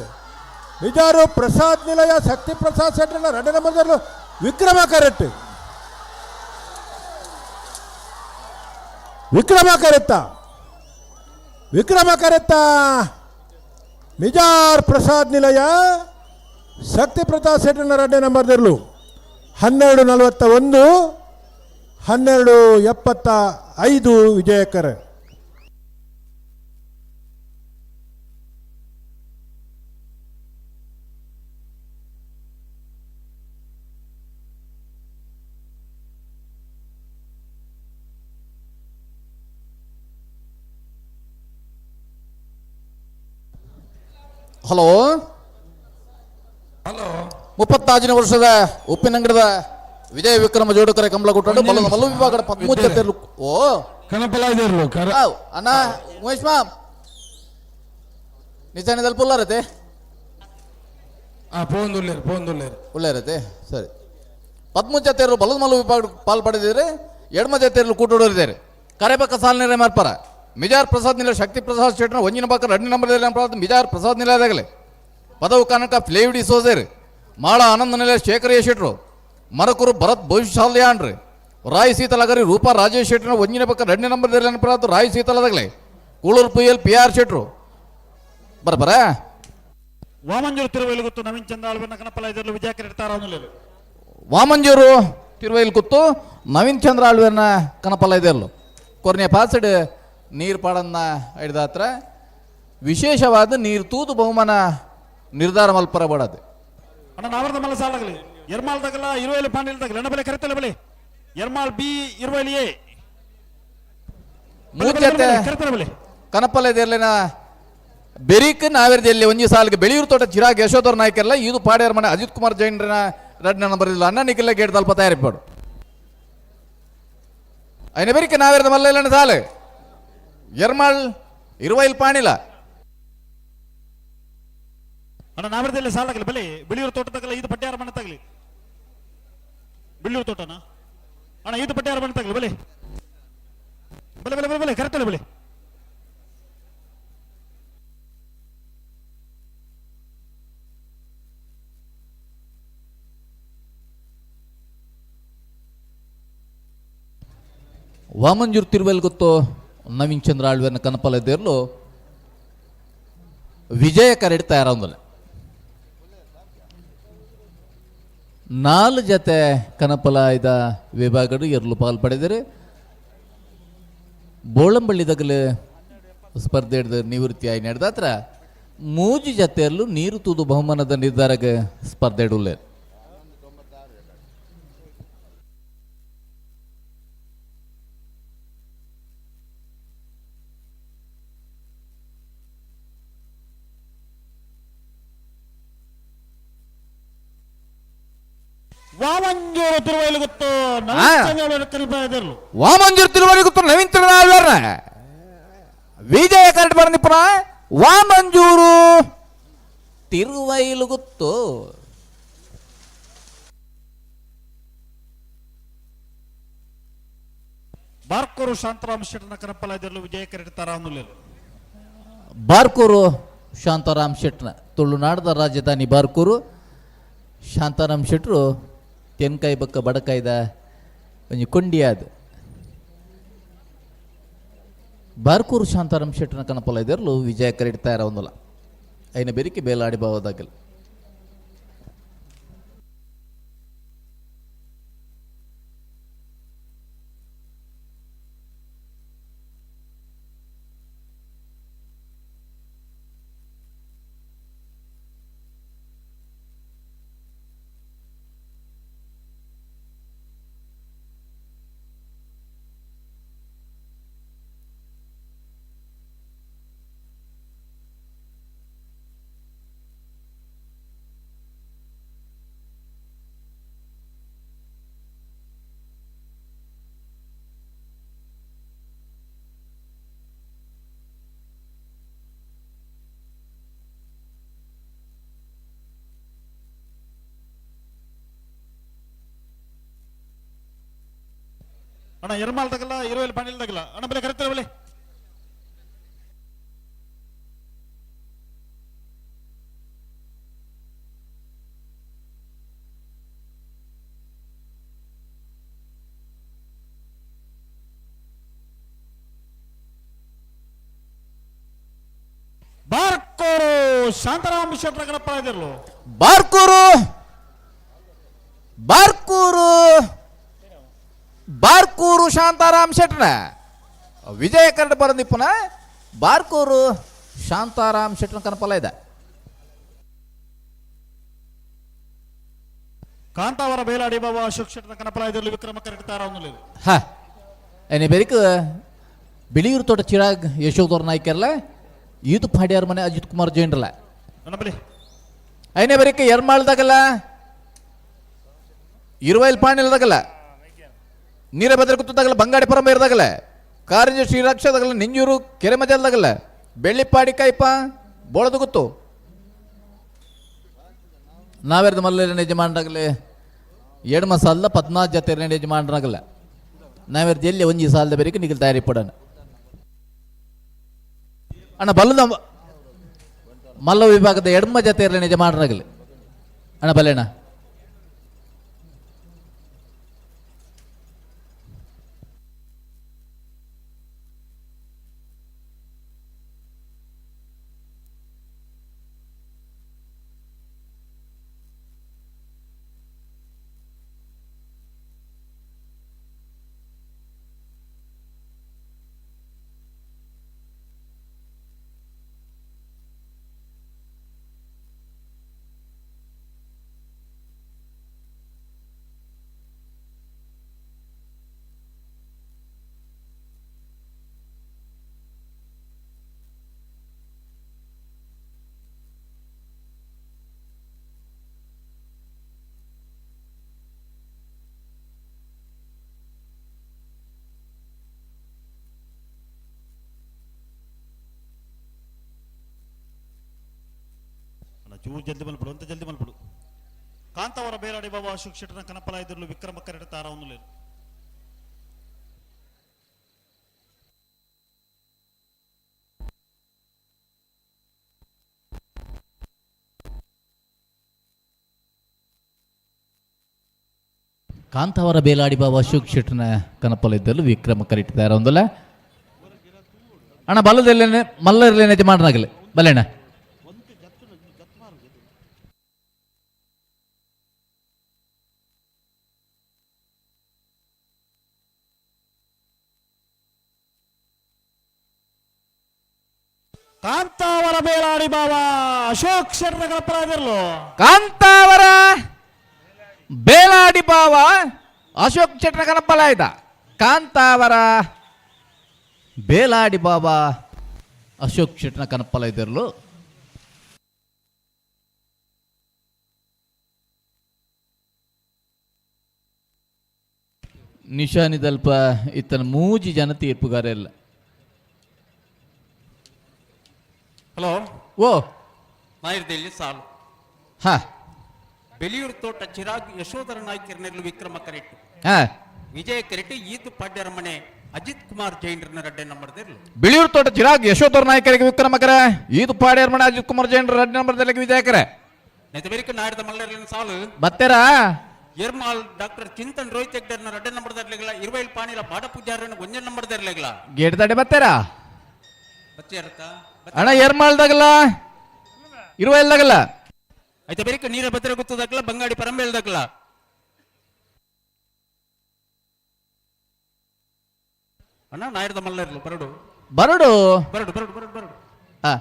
ವಿಜಾರು ಪ್ರಸಾದ್ ನಿಲಯ ಶಕ್ತಿ ಪ್ರಸಾದ್ ಸೆಟ್ರನ ಎರಡನೇ ನಂಬರ್ದಲ್ಲೂ ವಿಕ್ರಮ ಕರೆಕ್ಟ್. ವಿಕ್ರಮ ಕರೆತ್ತ, ವಿಕ್ರಮ ಕರೆತ್ತ ಮಿಜಾರ್ ಪ್ರಸಾದ್ ನಿಲಯ ಶಕ್ತಿ ಪ್ರಸಾದ್ ಸೆಟ್ರನ ಎರಡನೇ ನಂಬರ್ದಲ್ಲೂ 12:41, 12:75 ವಿಜಯಕರ್. Hello hello. 36ನೇ ವರ್ಷದ ಉಪ್ಪಿನಂಗಡದ ವಿಜಯ ವಿಕ್ರಮ ಜೋಡುಕರೆ ಕಂಬಳ ಕೊಟ್ಟಾಡು ಬಲದ ಮಲ್ಲು ವಿಭಾಗದ 13 ಜೊತೆ ಓ ಕನಪಲ ಇದಿರ್ಲು ಕರ. ಆವ್, ಅಣ್ಣ ಉಮೇಶ್ ಮಾಮ್ ನಿಜಾನದಲ್ಲಿ ಪುಲ್ಲಾರತೆ. ಆ ಪೋಂದುಲ್ಲೇರು ಪೋಂದುಲ್ಲೇರು. ಉಳ್ಳೇರತೆ ಸರಿ. 13 ಜೊತೆಯರು ಬಲದ ಮಲ್ಲು ವಿಭಾಗ ಪಾಲ್ ಪಡೆದಿದ್ದಾರೆ, ಎಡಮ ಜೊತೆಯರು ಕೂಟೋಡರಿದ್ದಾರೆ. ಕರೆಬಕ್ಕ ಸಾಲಿನ ಮಾರ್ಪಾರ ಮಿಜಾರ್ ಪ್ರಸಾದ್ ನಿಲ ಶಕ್ತಿ ಪ್ರಸಾದ್ ಶೆಟ್ನ ಒಂಜಿನ ಪಕ್ಕ ಎರಡನೇ ನಂಬರ್ ಮಿಜಾರ್ ಪ್ರಸಾದ್ ನಿಲಯದಾಗಲೇ ಪದವು ಕನಕ ಫ್ಲೇವಿಡಿ ಸೋಸೇರ್ ಮಾಳ ಆನಂದ ನಿಲಯ ಶೇಖರ್ ಶೆಟ್ರು ಮರಕುರು ಭರತ್ ಭವಿಷ್ಯಾಲ್ಯಾನ್ರಿ ರಾಯ್ ಸೀತಲಗರಿ ರೂಪಾ ರಾಜೇಶ್ ಶೆಟ್ನ ಒಂಜಿನ ಪಕ್ಕ ಎರಡನೇ ನಂಬರ್ ರಾಯ್ ಸೀತಲದಾಗಲೇ Kuluru P L P R ಶೆಟ್ರು ಬರಬರ. ವಾಮಂಜೂರು ತಿರುವೈಲು ಗೊತ್ತು ನವೀನ್ ಚಂದ್ರ ಆಳ್ವನ್ನ ಕನಪಲ ಇದರಲ್ಲೂ ವಿಜಯ ಕರೆಕ್ಟ್ ತಾರಾವನಲ್ಲೇರು. ವಾಮಂಜೂರು ತಿರುವೈಲ್ ಕುತ್ತು ನವೀನ್ ಚಂದ್ರ ಆಳ್ವೆರ್ನ ಕನಪಲ್ಲ ಇದೆಲ್ಲೋ ಕೊರ್ನೆಯ ಪಾಸಡ್ ನೀರು ಪಾಡನ್ನ ಹಿಡ್ದಾತ್ರ ವಿಶೇಷವಾದ ನೀರು ತೂದು ಬಹುಮಾನ ನಿರ್ಧಾರ ಮಲ್ಪರ ಬಡದು. ಅಣ್ಣ ನಾವರ್ದ ಮಲ್ಲ ಸಾಲಾಗಲಿ ಎರ್ಮಾಲ್ ತಗಲ ಇರುವೈಲು ಪಾಂಡಿಲ್ ತಗಲ ಎಣ್ಣ ಬಲೆ ಕರೆತಲೆ ಬಲೆ ಎರ್ಮಾಲ್ ಬಿ ಇರುವೈಲು ಎ ಮೂರ್ಜತೆ ಕರೆತಲೆ ಬಲೆ. ಕನಪಲ್ಲ ಇದೆರ್ಲಿನ ಬೆರಿಕ್ ನಾವೇರ್ದಲ್ಲಿ ಒಂಜಿ ಸಾಲಿಗೆ ಬೆಳೆಯೂರು ತೋಟ ಚಿರಾಗ್ ಯಶೋಧರ್ ನಾಯ್ಕೆಲ್ಲ ಇದು ಪಾಡ್ಯಾರ ಮನೆ ಅಜಿತ್ ಕುಮಾರ್ ಜೈನ್ರನ ಎರಡನೇ ನಂಬರ್ ಇಲ್ಲ ಅಣ್ಣ ನಿಖಿಲ ಗೇಟ್ ತಲ್ಪ ತಯಾರಿಪಾಡು ಐನ ಬೆರಿಕ್ ನಾವೇರ್ದ ಮಲ್ಲ ಇಲ್ಲ ಸಾಲು ಎರ್ಮಾಳ್ ಇರುವೈಲ್ ಪಾಣಿಲ. ಅಣ್ಣ ನಾವರ್ದಲ್ಲಿ ಸಾಲಾಗಲಿ ಬಲೆ ಬಿಳಿಯೂರು ತೋಟ ತಗಲ ಇದು ಪಟ್ಯಾರ ಮನೆ ತಗಲಿ ಬಿಳಿಯೂರು ತೋಟನ ಅಣ್ಣ ಇದು ಪಟ್ಯಾರ ಮನೆ ತಗಲಿ ಬಲೆ ಬಲೆ ಬಲೆ ಬಲೆ ಬಲೆ ಕರೆಕ್ಟ್ ಬಲೆ. ವಾಮಂಜೂರು ತಿರುವೆಲ್ ಗೊತ್ತು ನವೀನ್ ಚಂದ್ರ ಆಳ್ವೆನ ಕನಪಲದೇರ್ಲು ವಿಜಯ ಕರೆಡ್ ತಯಾರಾಂದಲ್ಲ. ನಾಲ್ ಜತೆ ಕನಪಲ ಇದ ವಿಭಾಗಡು ಎರ್ಲು ಪಾಲ್ ಪಡೆದರೆ ಬೋಳಂಬಳ್ಳಿದಗಲು ಸ್ಪರ್ಧೆ ಹಿಡ್ದು ನಿವೃತ್ತಿ ಆಗಿ ನಡೆದಾತ್ರ ಮೂಜಿ ಜತೆಯಲ್ಲೂ ನೀರು ತೂದು ಬಹುಮಾನದ ನಿರ್ಧಾರಕ್ಕೆ ಸ್ಪರ್ಧೆ ಇಡುಲ್ಲೆ. ವಾಮಂಜೂರು ತಿರುವೈಲು ಗೊತ್ತು ವಾಮಂಜೂರು ತಿರುವೈಲು ಗೊತ್ತು ನವೀನ್ ಚಂದ್ರ ಆಳ್ವಾರ್ನ ವಿಜಯ ಕರೆಕ್ಟ್ ಬರಂದಿಪ್ಪನ ವಾಮಂಜೂರು ತಿರುವೈಲು ಗೊತ್ತು. ಬಾರ್ಕೂರು ಶಾಂತರಾಮ್ ಶೆಟ್ಟನ ಕನಪಲ ವಿಜಯ ಕರೆಕ್ಟ್ ತಾರಾನುಲೇರು. ಬಾರ್ಕೂರು ಶಾಂತಾರಾಮ್ ಶೆಟ್ನ ತುಳುನಾಡದ ರಾಜಧಾನಿ ಬಾರ್ಕೂರು ಶಾಂತಾರಾಮ್ ಶೆಟ್ರು ತೆನ್ಕಾಯಿ ಬಕ್ಕ ಬಡಕಾಯ್ದ ಒಂಜಿ ಕೊಂಡಿಯಾದ ಬಾರ್ಕೂರು ಶಾಂತಾರಾಮ್ ಶೆಟ್ಟನ ಕನಪಲ ಇದರ್ಲು ವಿಜಯ ಕರೆಕ್ಟ್ ತಯಾರ ಒಂದಲ್ಲ ಐನ ಬೆರಿಕೆ ಬೇಲಾಡಿ ಬಾವದಾಗಲ್. ಅಣ್ಣ ಎರ್ಮಾಲ್ ತಗಲ್ಲ ಇರುವೆಲ್ ಪಾಣಿಲ್ ತಗಲ್ಲ ಅಣ್ಣ ಬೆಲೆ ಕರೆಕ್ಟ್ ಬೆಲೆ. ಬಾರ್ಕೂರು ಶಾಂತಾರಾಮ್ ಶೆಟ್ಟರ ಕಣಪ್ಪ ಇದಿರ್ಲು. ಬಾರ್ಕೂರು ಬಾರ್ಕೂರು ಬಾರ್ಕೂರು ಶಾಂತಾರಾಮ್ ಶೆಟ್ಟನ ವಿಜಯ ಕನ್ನಡ ಬರಂದಿಪ್ಪನ ಬಾರ್ಕೂರು ಶಾಂತಾರಾಮ್ ಶೆಟ್ಟನ ಕನಪಲ ಇದೆ. ಕಾಂತಾವರ ಬೇಲಾಡಿ ಬಾಬಾ ಅಶೋಕ್ ಶೆಟ್ಟನ ಕನಪಲ ಇದಿರ್ಲು ವಿಕ್ರಮ ಕರೆಕ್ಟ್ ತಾರಾನುಲೇರು. ಹಾ ಏನೇ ಬೆರಿಕ ಬಿಳಿಯೂರು ತೋಟ ಚಿರಾಗ್ ಯಶೋಧರ್ ನಾಯ್ಕರ್ಲ ಈದು ಪಾಡ್ಯಾರ ಮನೆ ಅಜಿತ್ ಕುಮಾರ್ ಜೈನ್ರಲ್ಲ. ಅಣ್ಣ ಬಲೆ. ಐನೇ ಬೆರಿಕ ಎರ್ಮಾಳ್ದಾಗಲ್ಲ ಇರುವೈಲ್ ಪಾಣಿಲ್ದಾಗಲ್ಲ ನೀರ ಬೆದರ ಗುತ್ತದಾಗಲ್ಲ ಬಂಗಾಡಿ ಪರಂಬ ಇರದಾಗಲ್ಲ ಕಾರಂಜಿ ಶ್ರೀರಾಕ್ಷದಾಗಲ್ಲ ನಿಂಜೂರು ಕೆರೆ ಮಜಲ್ದಾಗಲ್ಲ ಬೆಳ್ಳಿಪಾಡಿ ಕಾಯ್ಪ ಬೋಳದ ಗೊತ್ತು ನಾವೆರ್ದ ಮಲ್ಲ ಯಜಮಾನ್ರಾಗಲಿ ಎಡಮ ಸಾಲದ ಪದ್ನಾಲ್ಕು ಜೊತೆ ಯಜಮಾನ್ರಾಗಲ್ಲ ನಾವೆರ್ದ ಎಲ್ಲಿ ಒಂಜಿ ಸಾಲದ ಬೇರೆ ನಿಗಲ್ ತಯಾರಿ ಪಡೋಣ. ಅಣ್ಣ ಬಲ್ಲದ ಮಲ್ಲ ವಿಭಾಗದ ಎಡಮ ಜೊತೆ ಯಜಮಾನ್ರಾಗಲಿ ಅಣ್ಣ ಬಲ್ಲೇಣ. ಚೂರು ಜಲ್ದಿ ಮಲ್ಪಡು ಅಂತ ಜಲ್ದಿ ಮಲ್ಪಡು. ಕಾಂತಾವರ ಬೇಲಾಡಿ ಬಾಬಾ ಅಶೋಕ್ ಶೆಟ್ಟನ ಕನಪಲ ಇದ್ರಲು ವಿಕ್ರಮ ಕರೆಕ್ಟ್ ತಾರಾನುಲೇರು. ಕಾಂತಾವರ ಬೇಲಾಡಿ ಬಾಬಾ ಅಶೋಕ್ ಶೆಟ್ಟನ ಕನಪಲಿದ್ದರು ವಿಕ್ರಮ ಕರಿಟಿದ್ದಾರೆ ಒಂದಲ್ಲ. ಅಣ್ಣ ಬಲ್ಲದಲ್ಲೇನೆ ಮಲ್ಲರ್ಲೇನೈತಿ ಮಾಡ್ನಾಗಲೆ ಬಲ್ಲೇಣ. ಕಾಂತಾವರ ಬೇಲಾಡಿ ಬಾಬಾ ಅಶೋಕ್ ಶೆಟ್ಟರ ಕನಪಲಾದಿರ್ಲು. ಕಾಂತಾವರ ಬೇಲಾಡಿ ಬಾವ ಅಶೋಕ್ ಶೆಟ್ಟರ ಕನಪಲಾಯ್ದ. ಕಾಂತಾವರ ಬೇಲಾಡಿ ಬಾಬಾ ಅಶೋಕ್ ಶೆಟ್ಟನ ಕನಪಲಾಯ್ದಿರ್ಲು. ನಿಶಾನಿದಲ್ಪ ಇತ್ತನ ಮೂಜಿ ಜನ ತೀರ್ಪುಗಾರೆಲ್ಲ. ಹಲೋ. ಓ ನಾಯಿರ್ದೆಲ್ಲಿ ಸಾಲು. ಹಾ. ಬೆಲಿಯೂರು ತೋಟ ಚಿರಾಗ್ ಯಶೋಧರ ನಾಯ್ಕರ್ನೆಲ್ಲು ವಿಕ್ರಮ ಕರೆಕ್ಟ್. ಹಾ. ವಿಜಯ ಕರೆಕ್ಟ್ ಈತು ಪಾಡ್ಯರ ಮನೆ ಅಜಿತ್ ಕುಮಾರ್ ಜೈನ್ರನ್ನ ರಡ್ಡೆ ನಂಬರ್ದಿರ್ಲು. ಬಿಳಿಯೂರು ತೋಟ ಚಿರಾಗ್ ಯಶೋಧರ ನಾಯ್ಕರಿಗೆ ವಿಕ್ರಮ ಕರೆ ಈತು ಪಾಡ್ಯರ ಮನೆ ಅಜಿತ್ ಕುಮಾರ್ ಜೈನ್ರ ರಡ್ಡೆ ನಂಬರ್ದಲ್ಲಿ ವಿಜಯ ಕರೆ. ನೆತಬೆರಿಕ ನಾಡಿದ ಮಲ್ಲರ್ಲಿನ ಸಾಲು. ಬತ್ತೆರಾ. ಎರ್ಮಾಲ್ ಡಾಕ್ಟರ್ ಚಿಂತನ್ ರೋಹಿತ್ ಹೆಗ್ಡರ್ನ ರಡ್ಡೆ ನಂಬರ್ದರ್ಲಿಗಳ ಇರುವೈಲ್ ಪಾಣಿಲ ಬಾಡ ಪೂಜಾರನ ಒಂಜೆ ನಂಬರ್ದರ್ಲಿಗಳ. ಗೇಟ್ ದಾಡೆ ಬತ್ತೆರಾ. ಬಚ್ಚೇರತ್ತ. ಅಣ್ಣ ಎರ್ಮಾಲ್ದಾಗಲ್ಲ ಇರುವೈಲ್ದಾಗಲ್ಲ. ಐತ ಬೆರಿಕ ನೀರ ಬತ್ತರ ಗೊತ್ತದಾಗಲ ಬಂಗಾಡಿ ಪರಂಬೇಲ್ದಾಗಲ. ಅಣ್ಣ ನಾಯರ್ದ ಮಲ್ಲರ್ಲು ಬರಡು. ಬರಡು ಬರಡು ಬರಡು ಬರಡು ಬರಡು. ಹಾ.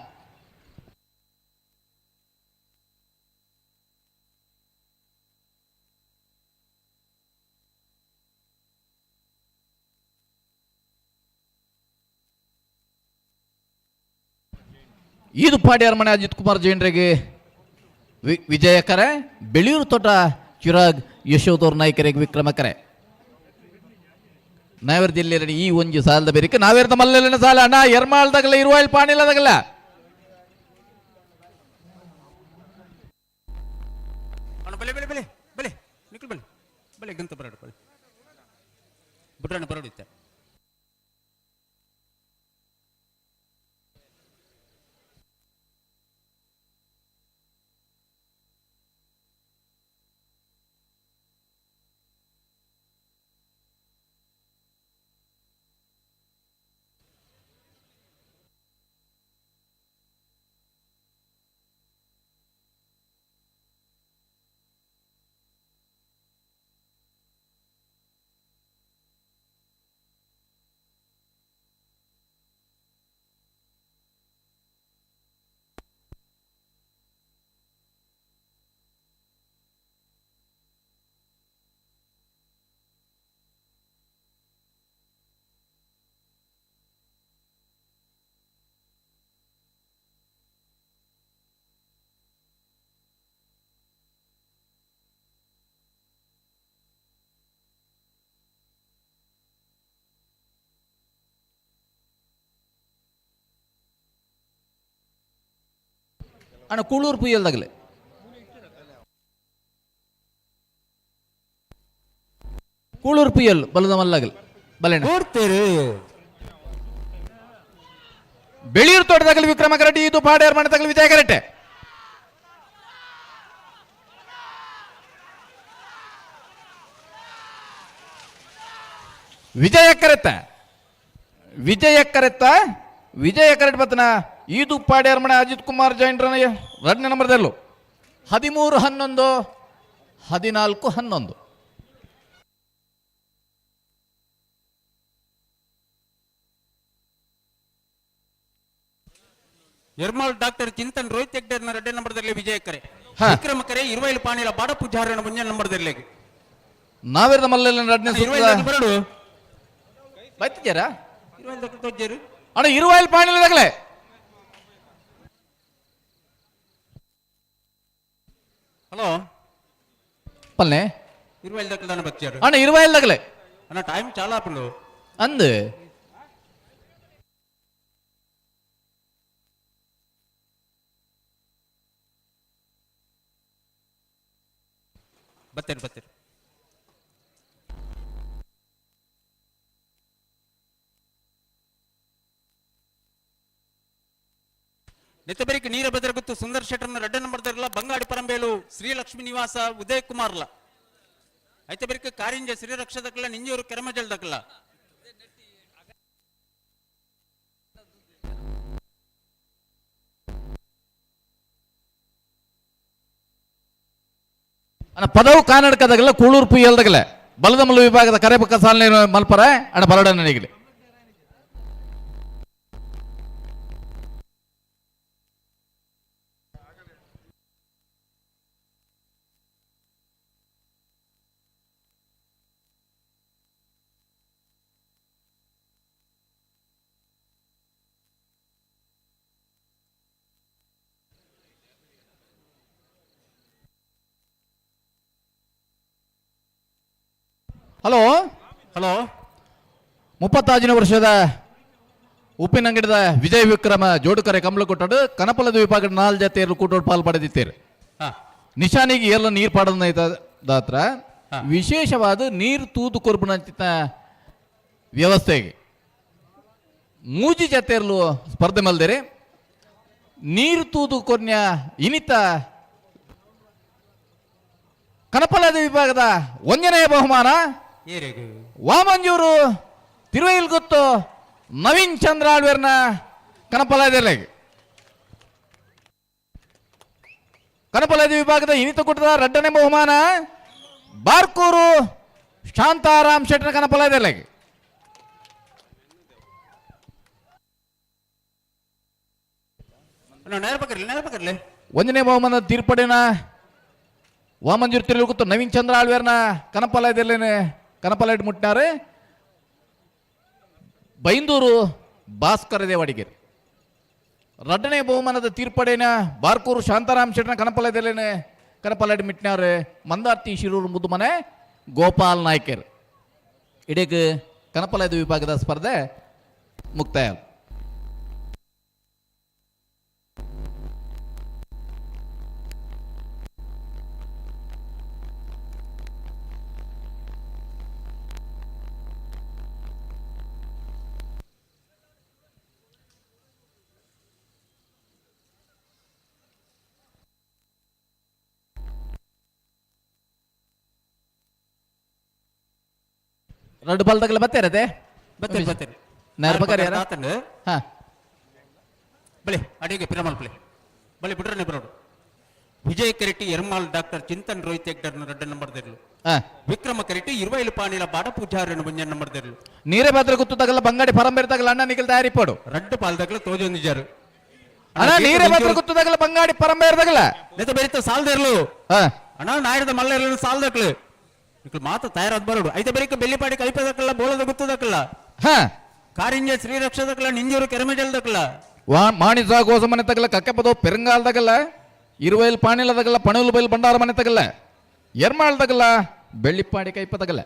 ಇದು ಪಾಡ್ಯಾರ ಮನೆ ಅಜಿತ್ ಕುಮಾರ್ ಜೈನ್ರಿಗೆ ವಿಜಯಕರೆ. ಬೆಳಿಯೂರು ತೋಟ ಚಿರಾಗ್ ಯಶೋಧರ್ ನಾಯ್ಕರಿಗೆ ವಿಕ್ರಮಕರೆ. ನಾವೇರ್ ಜಿಲ್ಲೆಯಲ್ಲಿ ಈ ಒಂಜಿ ಸಾಲದ ಬೇರಿಕೆ ನಾವೇರ್ದ ಮಲ್ಲೆಲ್ಲಿನ ಸಾಲ ಅಣ್ಣ ಎರ್ಮಾಳ್ದಾಗಲ್ಲ ಇರುವಾಯಿಲ್ ಪಾಣಿಲ್ಲದಾಗಲ್ಲ. ಅಣ್ಣ ಬಲೆ ಬಲೆ ಬಲೆ ಬಲೆ ನಿಕ್ಲು ಬಲೆ ಬಲೆ ಗಂತ ಬರಡು ಬಲೆ ಬುಡ್ರಣ್ಣ ಬರಡು ಇತ್ತ. ಅಣ್ಣ ಕೂಳೂರು ಪುಯ್ಯಲ್ದಾಗಲೆ. ಕೂಳೂರು ಪುಯ್ಯಲ್ ಬಲದ ಮಲ್ಲಾಗಲ್ ಬಲೆಣ್ಣ. ಬೆಳಿಯೂರು ತೋಟದಾಗಲಿ ವಿಕ್ರಮ ಕರಟಿ ಇದು ಪಾಡ್ಯಾರ ಮನೆ ತಗಲಿ ವಿಜಯ ಕರೆಟೆ. ವಿಜಯ ಕರೆತ ವಿಜಯ ಕರೆತ ವಿಜಯ ಕರೆಟ್ ಬತ್ತನ ಈದು ಪಾಡ್ಯಾರ ಮನೆ ಅಜಿತ್ ಕುಮಾರ್ ಜೈನ್ರನ ಎರಡನೇ ನಂಬರ್ದಲ್ಲೂ 13 11 14 11. ಎರ್ಮಾಲ್ ಡಾಕ್ಟರ್ ಚಿಂತನ್ ರೋಹಿತ್ ಹೆಗ್ಡರ್ನ ರಡ್ಡೆ ನಂಬರ್ದಲ್ಲಿ ವಿಜಯ ಕರೆ. ವಿಕ್ರಮ ಕರೆ ಇರುವೈಲ್ ಪಾಣಿಲ ಬಾಡ ಪೂಜಾರನ ಮುಂಜಾನೆ ನಂಬರ್ದಲ್ಲಿ. ನಾವೇರ್ದ ಮಲ್ಲೆಲ್ಲ ರಡ್ನೆ ಇರುವೈಲ್ ಬರಡು. ಬತ್ತಿದ್ದೀರಾ? ಇರುವೈಲ್ ದಕ್ಕಲು ತೋಜ್ಜೇರು. ಅಣ್ಣ ಇರುವೈಲ್ ಪಾಣಿಲ. ಹಲೋ. ಪಲ್ಲೆ. ಇರುವೈಲ್ ದಕ್ಕಲು ದಾನ ಬಚ್ಚಾರು. ಅಣ್ಣ ಇರುವೈಲ್ ದಕ್ಕಲೆ. ಅಣ್ಣ ಟೈಮ್ ಚಾಲ ಆಪುಂಡು. ಅಂದು ಬತ್ತೇರು ಬತ್ತೇರು. ನೆತ್ತಬೆರಿಕೆ ನೀರ ಬದರಗುತ್ತು ಸುಂದರ್ ಶೆಟ್ಟರ್ನ ರಡ್ಡ ನಂಬರ್ ದರ್ಲ ಬಂಗಾಡಿ ಪರಂಬೇಲು ಶ್ರೀಲಕ್ಷ್ಮೀ ನಿವಾಸ ಉದಯ್ ಕುಮಾರ್ಲ. ಐತೆ ಬೆರಿಕ ಕಾರಿಂಜ ಶ್ರೀರಕ್ಷದಕ್ಕಲ್ಲ ನಿಂಜೂರು ಕೆರಮಜಲ್ದಕ್ಕಲ್ಲ. ಅಣ್ಣ ಪದವು ಕಾನಡ್ಕದಾಗಲ್ಲ ಕೂಳೂರು ಪುಯ್ಯಲ್ದಾಗಲ್ಲ ಬಲದಮಲ್ಲು ವಿಭಾಗದ ಕರೆಪಕ್ಕ ಸಾಲನೆ ಮಲ್ಪರ ಅಣ್ಣ ಬರಡ ನನಗೆ. ಹಲೋ ಹಲೋ 35ನೇ ವರ್ಷದ ಉಪ್ಪಿನಂಗಡಿದ ವಿಜಯ ವಿಕ್ರಮ ಜೋಡುಕರೆ ಕಮಲಕೊಟ್ಟಡು ಕನಪಲದ ವಿಭಾಗದ ನಾಲ್ ಜಾತಿಯರು ಕೂಟೋಡು ಪಾಲ್ ಪಡೆದಿತ್ತೇರು. ನಿಶಾನಿಗೆ ಎಲ್ಲ ನೀರು ಪಾಡದ ವಿಶೇಷವಾದ ನೀರು ತೂದು ಕೊರ್ಬುನಂಚಿತ ವ್ಯವಸ್ಥೆಗೆ ಮೂಜಿ ಜಾತಿಯರ್ಲು ಸ್ಪರ್ಧೆ ಮಲ್ದೇರಿ. ನೀರು ತೂದು ಕೊರ್ನ್ಯ ಇನಿತ ಕನಪಲದ ವಿಭಾಗದ ಒಂದನೆಯ ಬಹುಮಾನ ವಾಮಂಜೂರು ತಿರುವೈಲ್ ಗೊತ್ತು ನವೀನ್ ಚಂದ್ರ ಆಳ್ವೇರ್ನ ಕನಪಲದೆಲೆಗೆ. ಕನಪಲದ ವಿಭಾಗದ ಇನಿತ ಕೂಟದ ಎರಡನೇ ಬಹುಮಾನ ಬಾರ್ಕೂರು ಶಾಂತಾರಾಮ್ ಶೆಟ್ಟರ್ ಕನಪಲದೆಲೆಗೆ. ಒಂದನೇ ಬಹುಮಾನ ತೀರ್ಪಡಿನ ವಾಮಂಜೂರು ತಿರುವೈಲ್ ಗೊತ್ತು ನವೀನ್ ಚಂದ್ರ ಆಳ್ವೇರ್ನ ಕನಪಲದೆಲ್ಲೇನೆ ಕನಪಲೈಟ್ ಮುಟ್ಟಾರೆ ಬೈಂದೂರು ಭಾಸ್ಕರ ದೇವಾಡಿಗೆರೆ. ರಡ್ಡನೇ ಬಹುಮಾನದ ತೀರ್ಪಡೇನ ಬಾರ್ಕೂರು ಶಾಂತಾರಾಮ್ ಶೆಟ್ಟನ ಕನಪಲದಲ್ಲೇನೆ ಕನಪಲೈಟ್ ಮಿಟ್ನಾರೆ ಮಂದಾರ್ತಿ ಶಿರೂರು ಮುದ್ದುಮನೆ ಗೋಪಾಲ್ ನಾಯ್ಕರ್. ಇಡೀ ಕನಪಲದ ವಿಭಾಗದ ಸ್ಪರ್ಧೆ ಮುಕ್ತಾಯ. ಎರಡು ಬಾಲ್ ತಗಲ ಬತ್ತೇರತೆ ಬತ್ತೇರಿ ಬತ್ತೇರಿ ನೇರ ಪಕ್ಕ ಯಾರ? ಹಾ ಬಳಿ ಅಡಿಗೆ ಪಿರಮಲ್ ಪ್ಲೇ ಬಳಿ ಬಿಡ್ರನೆ ಬರೋಡು. ವಿಜಯ್ ಕರಿಟಿ ಎರ್ಮಾಲ್ ಡಾಕ್ಟರ್ ಚಿಂತನ್ ರೋಹಿತ್ ಹೆಗ್ಡರ್ನ ರಡ್ಡ ನಂಬರ್ ದೆರ್ಲು. ವಿಕ್ರಮ ಕರಿಟಿ ಇರುವೈಲು ಪಾಣಿಲ ಬಾಡ ಪೂಜಾರನ ಮುಂಜನ್ ನಂಬರ್ ದೆರ್ಲು. ನೀರೇ ಬಾತ್ರ ಗುತ್ತು ತಗಲ ಬಂಗಾಡಿ ಪರಂಬೇರ್ ತಗಲ ಅಣ್ಣ ನಿಖಲ್ ತಯಾರಿ ಪೋಡು. ರಡ್ಡು ಪಾಲ್ ತಗಲ ತೋಜೊಂದಿಜಾರು. ಅಣ್ಣ ನೀರೇ ಬಾತ್ರ ಗುತ್ತು ತಗಲ ಬಂಗಾಡಿ ಪರಂಬೇರ್ ತಗಲ. ನೆತ ಬೆರಿತ ಸಾಲ್ದೆರ್ಲು. ಅಣ್ಣ ನಾಯರದ ಮಲ್ಲ ಎರ್ಲು ಸಾಲ್ದಕ್ಲು. ನಿಖಲ್ ಮಾತ ತಯಾರಾದ ಬರೋಡು. ಐತೆ ಬೆರಿಕ ಬೆಳ್ಳಿಪಾಡಿ ಕೈಪದಕ್ಕಲ್ಲ ಬೋಳದ ಗುತ್ತದಕ್ಕಲ್ಲ. ಕಾರಿಂಜ ಶ್ರೀರಕ್ಷದಕ್ಕಲ್ಲ ನಿಂಜೂರು ಕೆರಮೆಜಲ್ದಕ್ಕಲ್ಲ. ಮಾಣಿಸ ಗೋಸಮನೆ ತಗಲ ಕಕ್ಕೆಪದೋ ಪೆರಂಗಾಲ್ ತಗಲ ಇರುವೈಲ್ ಪಾಣಿಲ ತಗಲ ಪಣುಲ್ ಬೈಲ್ ಬಂಡಾರ ಮನೆ ತಗಲ ಎರ್ಮಾಳ್ ತಗಲ ಬೆಳ್ಳಿಪಾಡಿ ಕೈಪ ತಗಲ.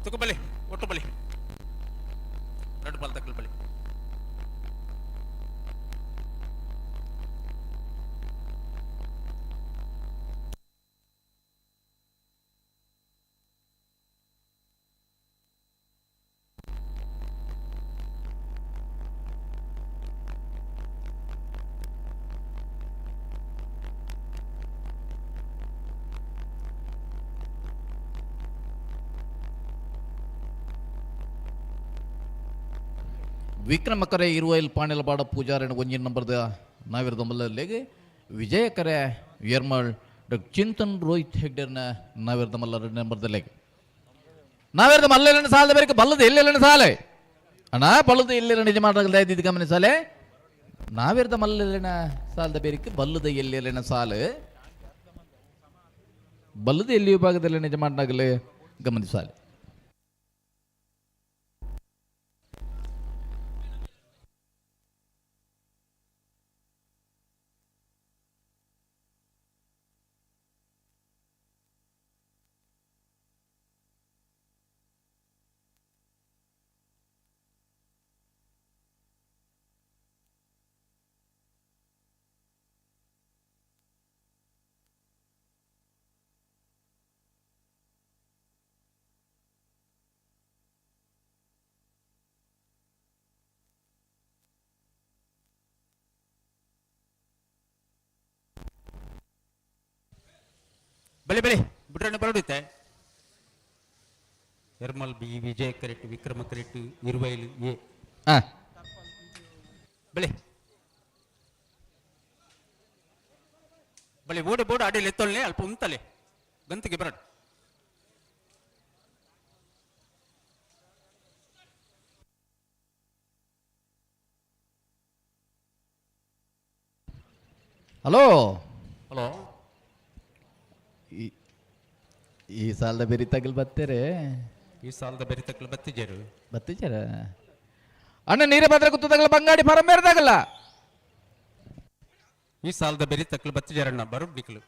ತುಕು ಬಲಿ ಒಟ್ಟು ಬಲಿ ಎರಡು ಬಾಲ್ ತಕ್ಕಲು ಬಲಿ. ವಿಕ್ರಮಕರೆ ಇರುವೈಲ್ ಪಾಣಿಲಬಾಡ ಪೂಜಾರಿನ ಒಂಜಿನ ನಂಬರ್ದ ನಾವಿರದ ಮಲ್ಲಲ್ಲಿಗೆ ವಿಜಯಕರೆ ಯರ್ಮಾಳ್ ಡಾಕ್ಟರ್ ಚಿಂತನ್ ರೋಹಿತ್ ಹೆಗ್ಡೆರ್ನ ನಾವೆರ್ದ ಮಲ್ಲ 2 ನಂಬರ್ದಲ್ಲಿ ನಾವೆರ್ದ ಮಲ್ಲೆಲ್ಲನ ಸಾಲದ ಬೇರೆ ಬಲ್ಲದ ಎಲ್ಲೆಲ್ಲನ ಸಾಲೆ ಅಣ್ಣ ಬಲ್ಲದ ಎಲ್ಲೆಲ್ಲ ನಿಜ ಮಾಡಾಗಲ್ದ ಇದ್ದಿದ್ದು ಗಮನಿಸಾಲೆ ನಾವೆರ್ದ ಮಲ್ಲೆಲ್ಲನ ಸಾಲದ ಬೇರಿಕೆ ಬಲ್ಲದ ಎಲ್ಲೆಲ್ಲನ ಸಾಲು ಬಲ್ಲದ ಎಲ್ಲಿ ವಿಭಾಗದಲ್ಲಿ ನಿಜ ಮಾಡಾಗಲೇ ಗಮನಿಸಾಲೆ. ಬಲೆ ಬಲೆ ಬಿಡ್ರಣ್ಣ ಬರಡುತ್ತೆ. ಎರ್ಮಲ್ ಬಿ ವಿಜಯ ಕರೆಕ್ಟ್, ವಿಕ್ರಮ ಕರೆಕ್ಟ್, ಇರುವೈಲು ಎ. ಬಲೆ ಬಲೆ ಓಡೆ ಬೋಡು ಅಡಿಯಲ್ಲಿ ಎತ್ತೊಳ್ಳೆ ಅಲ್ಪ ಉಂತಲೆ ಗಂತಿಗೆ ಬರಡು. ಹಲೋ ಹಲೋ, ಈ ಸಾಲದ ಬೆರಿ ತಗಲ್ ಬತ್ತೇರೆ, ಈ ಸಾಲದ ಬೆರಿ ತಗಲ್ ಬತ್ತಿಜೇರು ಬತ್ತಿಜೇರ ಅಣ್ಣ ನೀರೇ ಭದ್ರ ಗುತ್ತದಾಗಲ್ಲ ಬಂಗಾಡಿ ಫಾರಂ ಬೇರೆದಾಗಲ್ಲ. ಈ ಸಾಲದ ಬೆರಿ ತಕ್ಕಲು ಬತ್ತಿಜೇರಣ್ಣ ಬರು ನಿಕ್ಲು.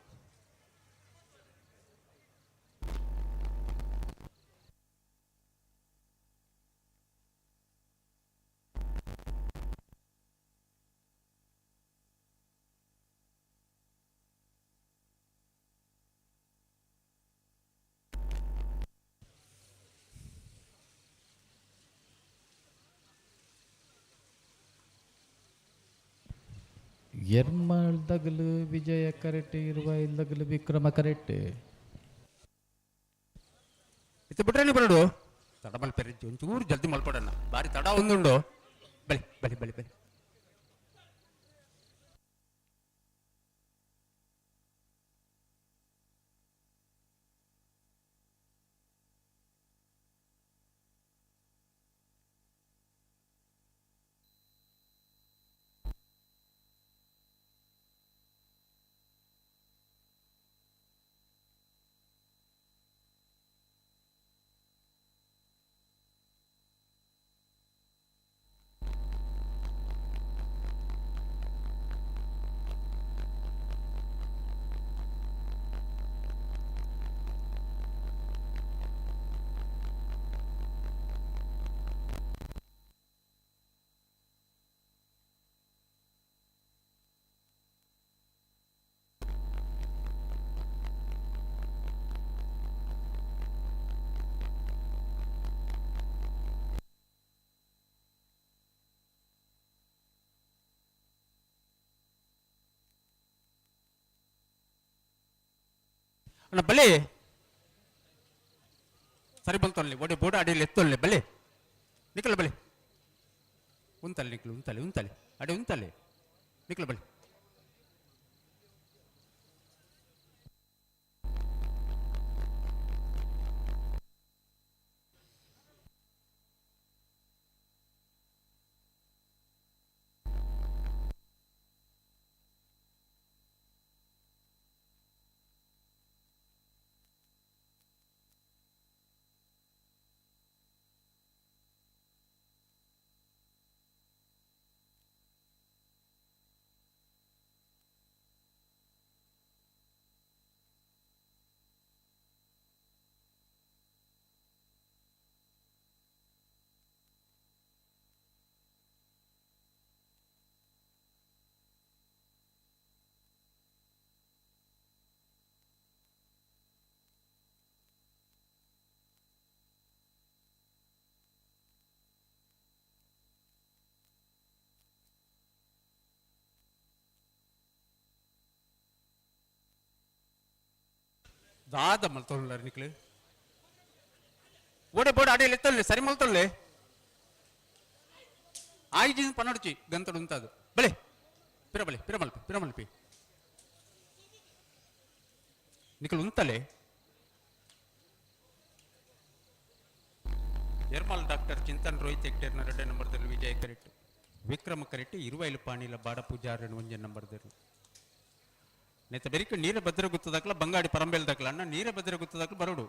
ಎರ್ಮಾಳ್ ದಗಲು ವಿಜಯ ಕರೆಕ್ಟ್, ಇರುವ ಇಲ್ದಗಲು ವಿಕ್ರಮ ಕರೆಕ್ಟ್. ಇತ್ತು ಬಿಟ್ರೆ ಬರಡು ತಡ ಮಲ್ಪೆರೆ ಒಂಚೂರು ಜಲ್ದಿ ಮಲ್ಪಡಣ್ಣ, ಬಾರಿ ತಡ ಒಂದುಂಡು. ಬಲಿ ಬಲಿ ಬಲಿ ಬಲಿ ಅಣ್ಣ ಬಲಿ ಸರಿ ಬಂತೊಲ್ಲಿ ಒಡೆ ಬೋಡ ಅಡಿಯಲ್ಲಿ ಎತ್ತೊಲ್ಲೆ ಬಲಿ ನಿಕ್ಕಲ ಬಲಿ ಉಂತಲೆ ನಿಕ್ಲು ಉಂತಲೆ ಉಂತಲೆ ಅಡೆ ಉಂತಲೆ ನಿಕ್ಕಲ ಬಲಿ. ದಾದ ಮಲ್ತೊಳ್ಳ ನಿಕ್ಲು ಓಡೆ ಬೋಡ ಅಡಿಯಲ್ಲಿ ಎತ್ತೊಲ್ಲೆ ಸರಿ ಮಲ್ತೊಲ್ಲೆ ಆಯ್ಜಿನ ಪನ್ನೊಡ್ಚಿ ಗಂತಡು ಉಂತಾದು ಬಲೆ ಪಿರ ಬಲೆ ಪಿರ ಮಲ್ಪಿ ಪಿರ ಮಲ್ಪಿ. ನಿಕಲ್ ಉಂತಲೆ. ಎರ್ಮಾಲ್ ಡಾಕ್ಟರ್ ಚಿಂತನ್ ರೋಹಿತ್ ಹೆಗ್ಡೇರ್ನ ಎರಡನೇ ನಂಬರ್ದಲ್ಲಿ ವಿಜಯ್ ಕರೆಕ್ಟ್. ವಿಕ್ರಮ ಕರೆಕ್ಟ್ ಇರುವೈಲು ಪಾಣಿಲ ಬಾಡ ಪೂಜಾರನ ಒಂಜೆ ನಂಬರ್ದರು. ನೇತ ಬೆರಿಕ ನೀರ ಭದ್ರ ಗುತ್ತದಾಕ್ಲ ಬಂಗಾಡಿ ಪರಂಬೇಲ್ ದಾಕ್ಲ ಅಣ್ಣ ನೀರ ಭದ್ರ ಗುತ್ತದಾಕ್ಲ ಬರೋಡು.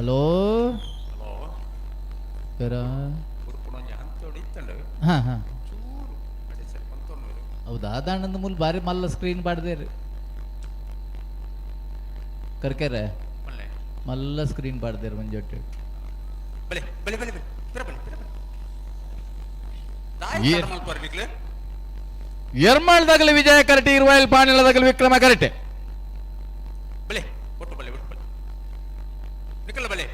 Hello hello ಪೆರ ಇತ್ತಂಡು. ಹಾ ಹಾ ಚೂರು ಅಡೆ ಸರಿ ಪಂತೊಂಡು. ಹೌದಾ ದಾಂಡಂದ ಮೂಲ ಬಾರಿ ಮಲ್ಲ ಸ್ಕ್ರೀನ್ ಪಾಡ್ದೇರು ಕರ್ಕೆರೆ. ಮಲ್ಲೆ. ಮಲ್ಲ ಸ್ಕ್ರೀನ್ ಪಾಡ್ದೇರು ಮಂಜೊಟ್ಟು. ಬಲೆ ಬಲೆ ಬಲೆ ಬಲೆ ಪಿರ ಬಲೆ ಪಿರ ಬಲೆ. ದಾಯಿ ತಡ ಮಲ್ಪುವರ್ ನಿಕ್ಲು. ಎರ್ಮಾಳ್ದಾಗಲಿ ವಿಜಯ ಕರಟಿ, ಇರುವೈಲ್ ಪಾಣಿಲದಾಗಲಿ ವಿಕ್ರಮ ಕರಟೆ. ಬಲೆ ಒಟ್ಟು ಬಲೆ ಒಟ್ಟು ಬಲೆ ನಿಕಲ ಬಲೆ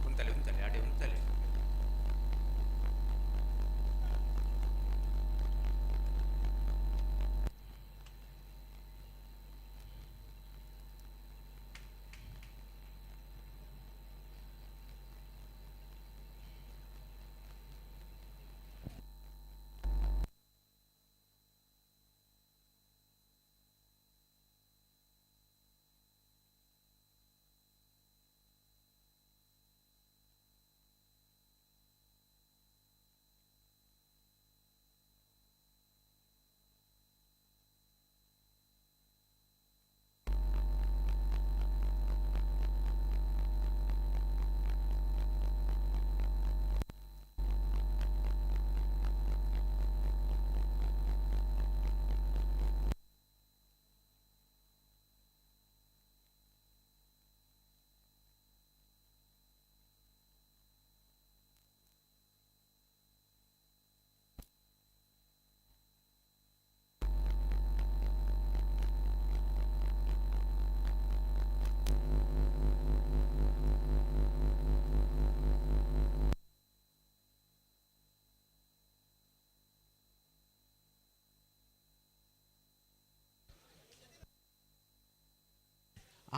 ಉಂತಲೆ ಉಂತಲೆ ಅಡೆ ಉಂತಲೆ.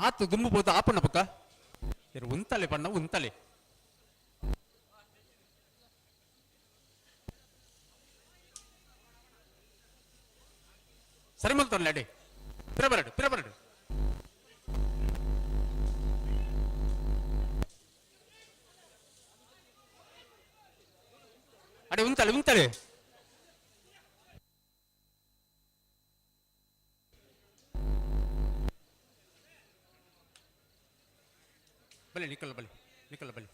ಆತು ದುಂಬು ಪೋತು ಆಪಣ್ಣ ಪಕ್ಕ ಇರು ಉಂತಲೆ ಪಣ್ಣ ಉಂತಲೆ. ಸರಿ ಮಲ್ತೊನ್ಲೆ ಅಡೆ ಪಿರ ಬರಡು ಪಿರ ಬರಡು. ಅಡೆ ಉಂತಲೆ ಉಂತಲೆ. ಬಲೆ ನಿಕಲ್ ಬಲೆ ನಿಕಲ್ ಬಲೆ.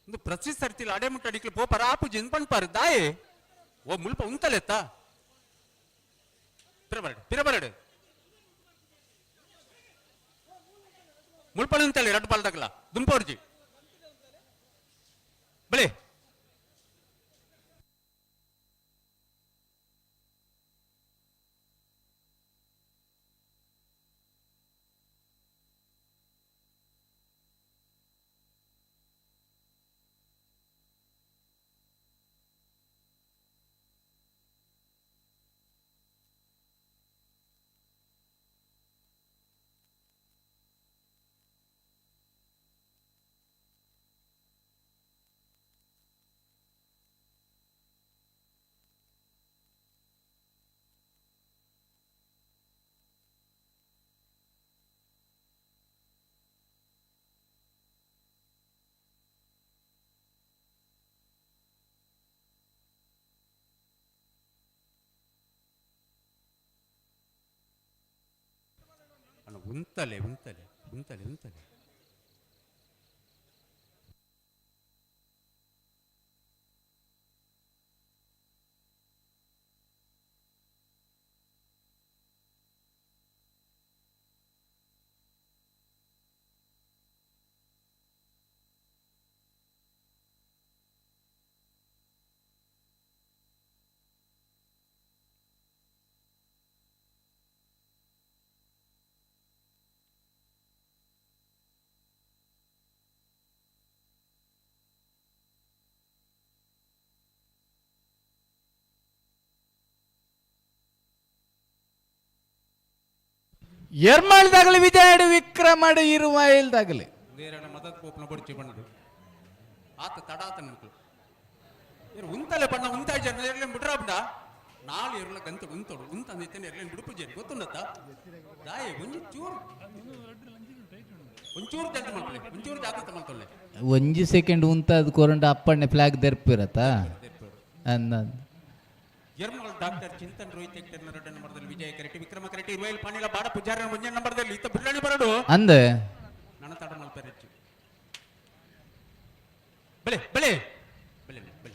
ಒಂದು ಪ್ರತಿ ಸರ್ತಿಲ ಅಡೆ ಮುಟ್ಟ ಅಡಿಕ್ಲು ಪೋಪರ ಆಪುಜಿ ಪನ್ಪಾರು ದಾಯೆ ಓ ಮುಲ್ಪ ಉಂತಲೆತ್ತ ಪಿರಬರಡು ಪಿರಬರಡು ಮುಲ್ಪಣ ಉಂತಲೆ ರಡ್ಡು ಪಾಲ್ದಾಗಲ ದುಂಪೋರ್ಜಿ ಬಳೆ ಅಣ್ಣ ಉಂತಲೆ ಉಂತಲೆ ಉಂತಲೆ ಉಂತಲೆ ಎರ್ಮಾಳ್ದಾಗಲಿ ವಿಜಯ ವಿಕ್ರಮಡು ಇರುವ ಇಲ್ದಾಗಲಿ ನೇರಣ ಮದತ್ ಪೋಪನ ಬೊಡ್ಚಿ ಬಂದು ಆತ ತಡಾತ ನನ್ಕು ಇರು ಉಂತಲೆ ಬಣ್ಣ ಉಂತಾಜ ಎರ್ಲೇನ್ ಬಿಡ್ರಾಬ್ಡ ನಾಳೆ ಎರ್ಲ ಗಂತ ಉಂತೋಡು ಉಂತ ಅಂದಿತ್ತೇನೆ ಎರ್ಲೇನ್ ಬಿಡುಪುಜೆ ಗೊತ್ತುಂಡತ್ತ ದಾಯೆ ಒಂಜಿ ಚೂರು ಒಂಚೂರು ಜಲ್ದಿ ಮಾಡ್ಕೊಳ್ಳಿ ಒಂಚೂರು ಜಾಗ್ರತೆ ಮಾಡ್ಕೊಳ್ಳಿ ಒಂಜಿ ಸೆಕೆಂಡ್ ಉಂತಾದ ಕೊರಂಡ ಅಪ್ಪಣ್ಣೆ ಫ್ಲಾಗ್ ದೆರ್ಪಿರತ್ತ ಅಂದ ಎರ್ಮಾಳ್ ಡಾಕ್ಟರ್ ಚಿಂತನ್ ರೋಹಿತ್ ಹೆಕ್ಟರ್ ಎರಡನೇ ನಂಬರ್ದಲ್ಲಿ ವಿಜಯ ಕರೆಟಿ ವಿಕ್ರಮ ಕರೆಟಿ ಇರುವೈಲ್ ಪಾಣಿಲ ಬಾಡ ಪೂಜಾರಿ ಒಂಜನೇ ನಂಬರ್ದಲ್ಲಿ ಇತ್ತ ಬಿಡ್ರಾಣಿ ಬರಡು ಅಂದ ನನ್ನ ತಡ ಮಲ್ಪೆರೆ ಹೆಚ್ಚು ಬೆಳೆ ಬೆಳೆ ಬೆಳೆ ಬೆಳೆ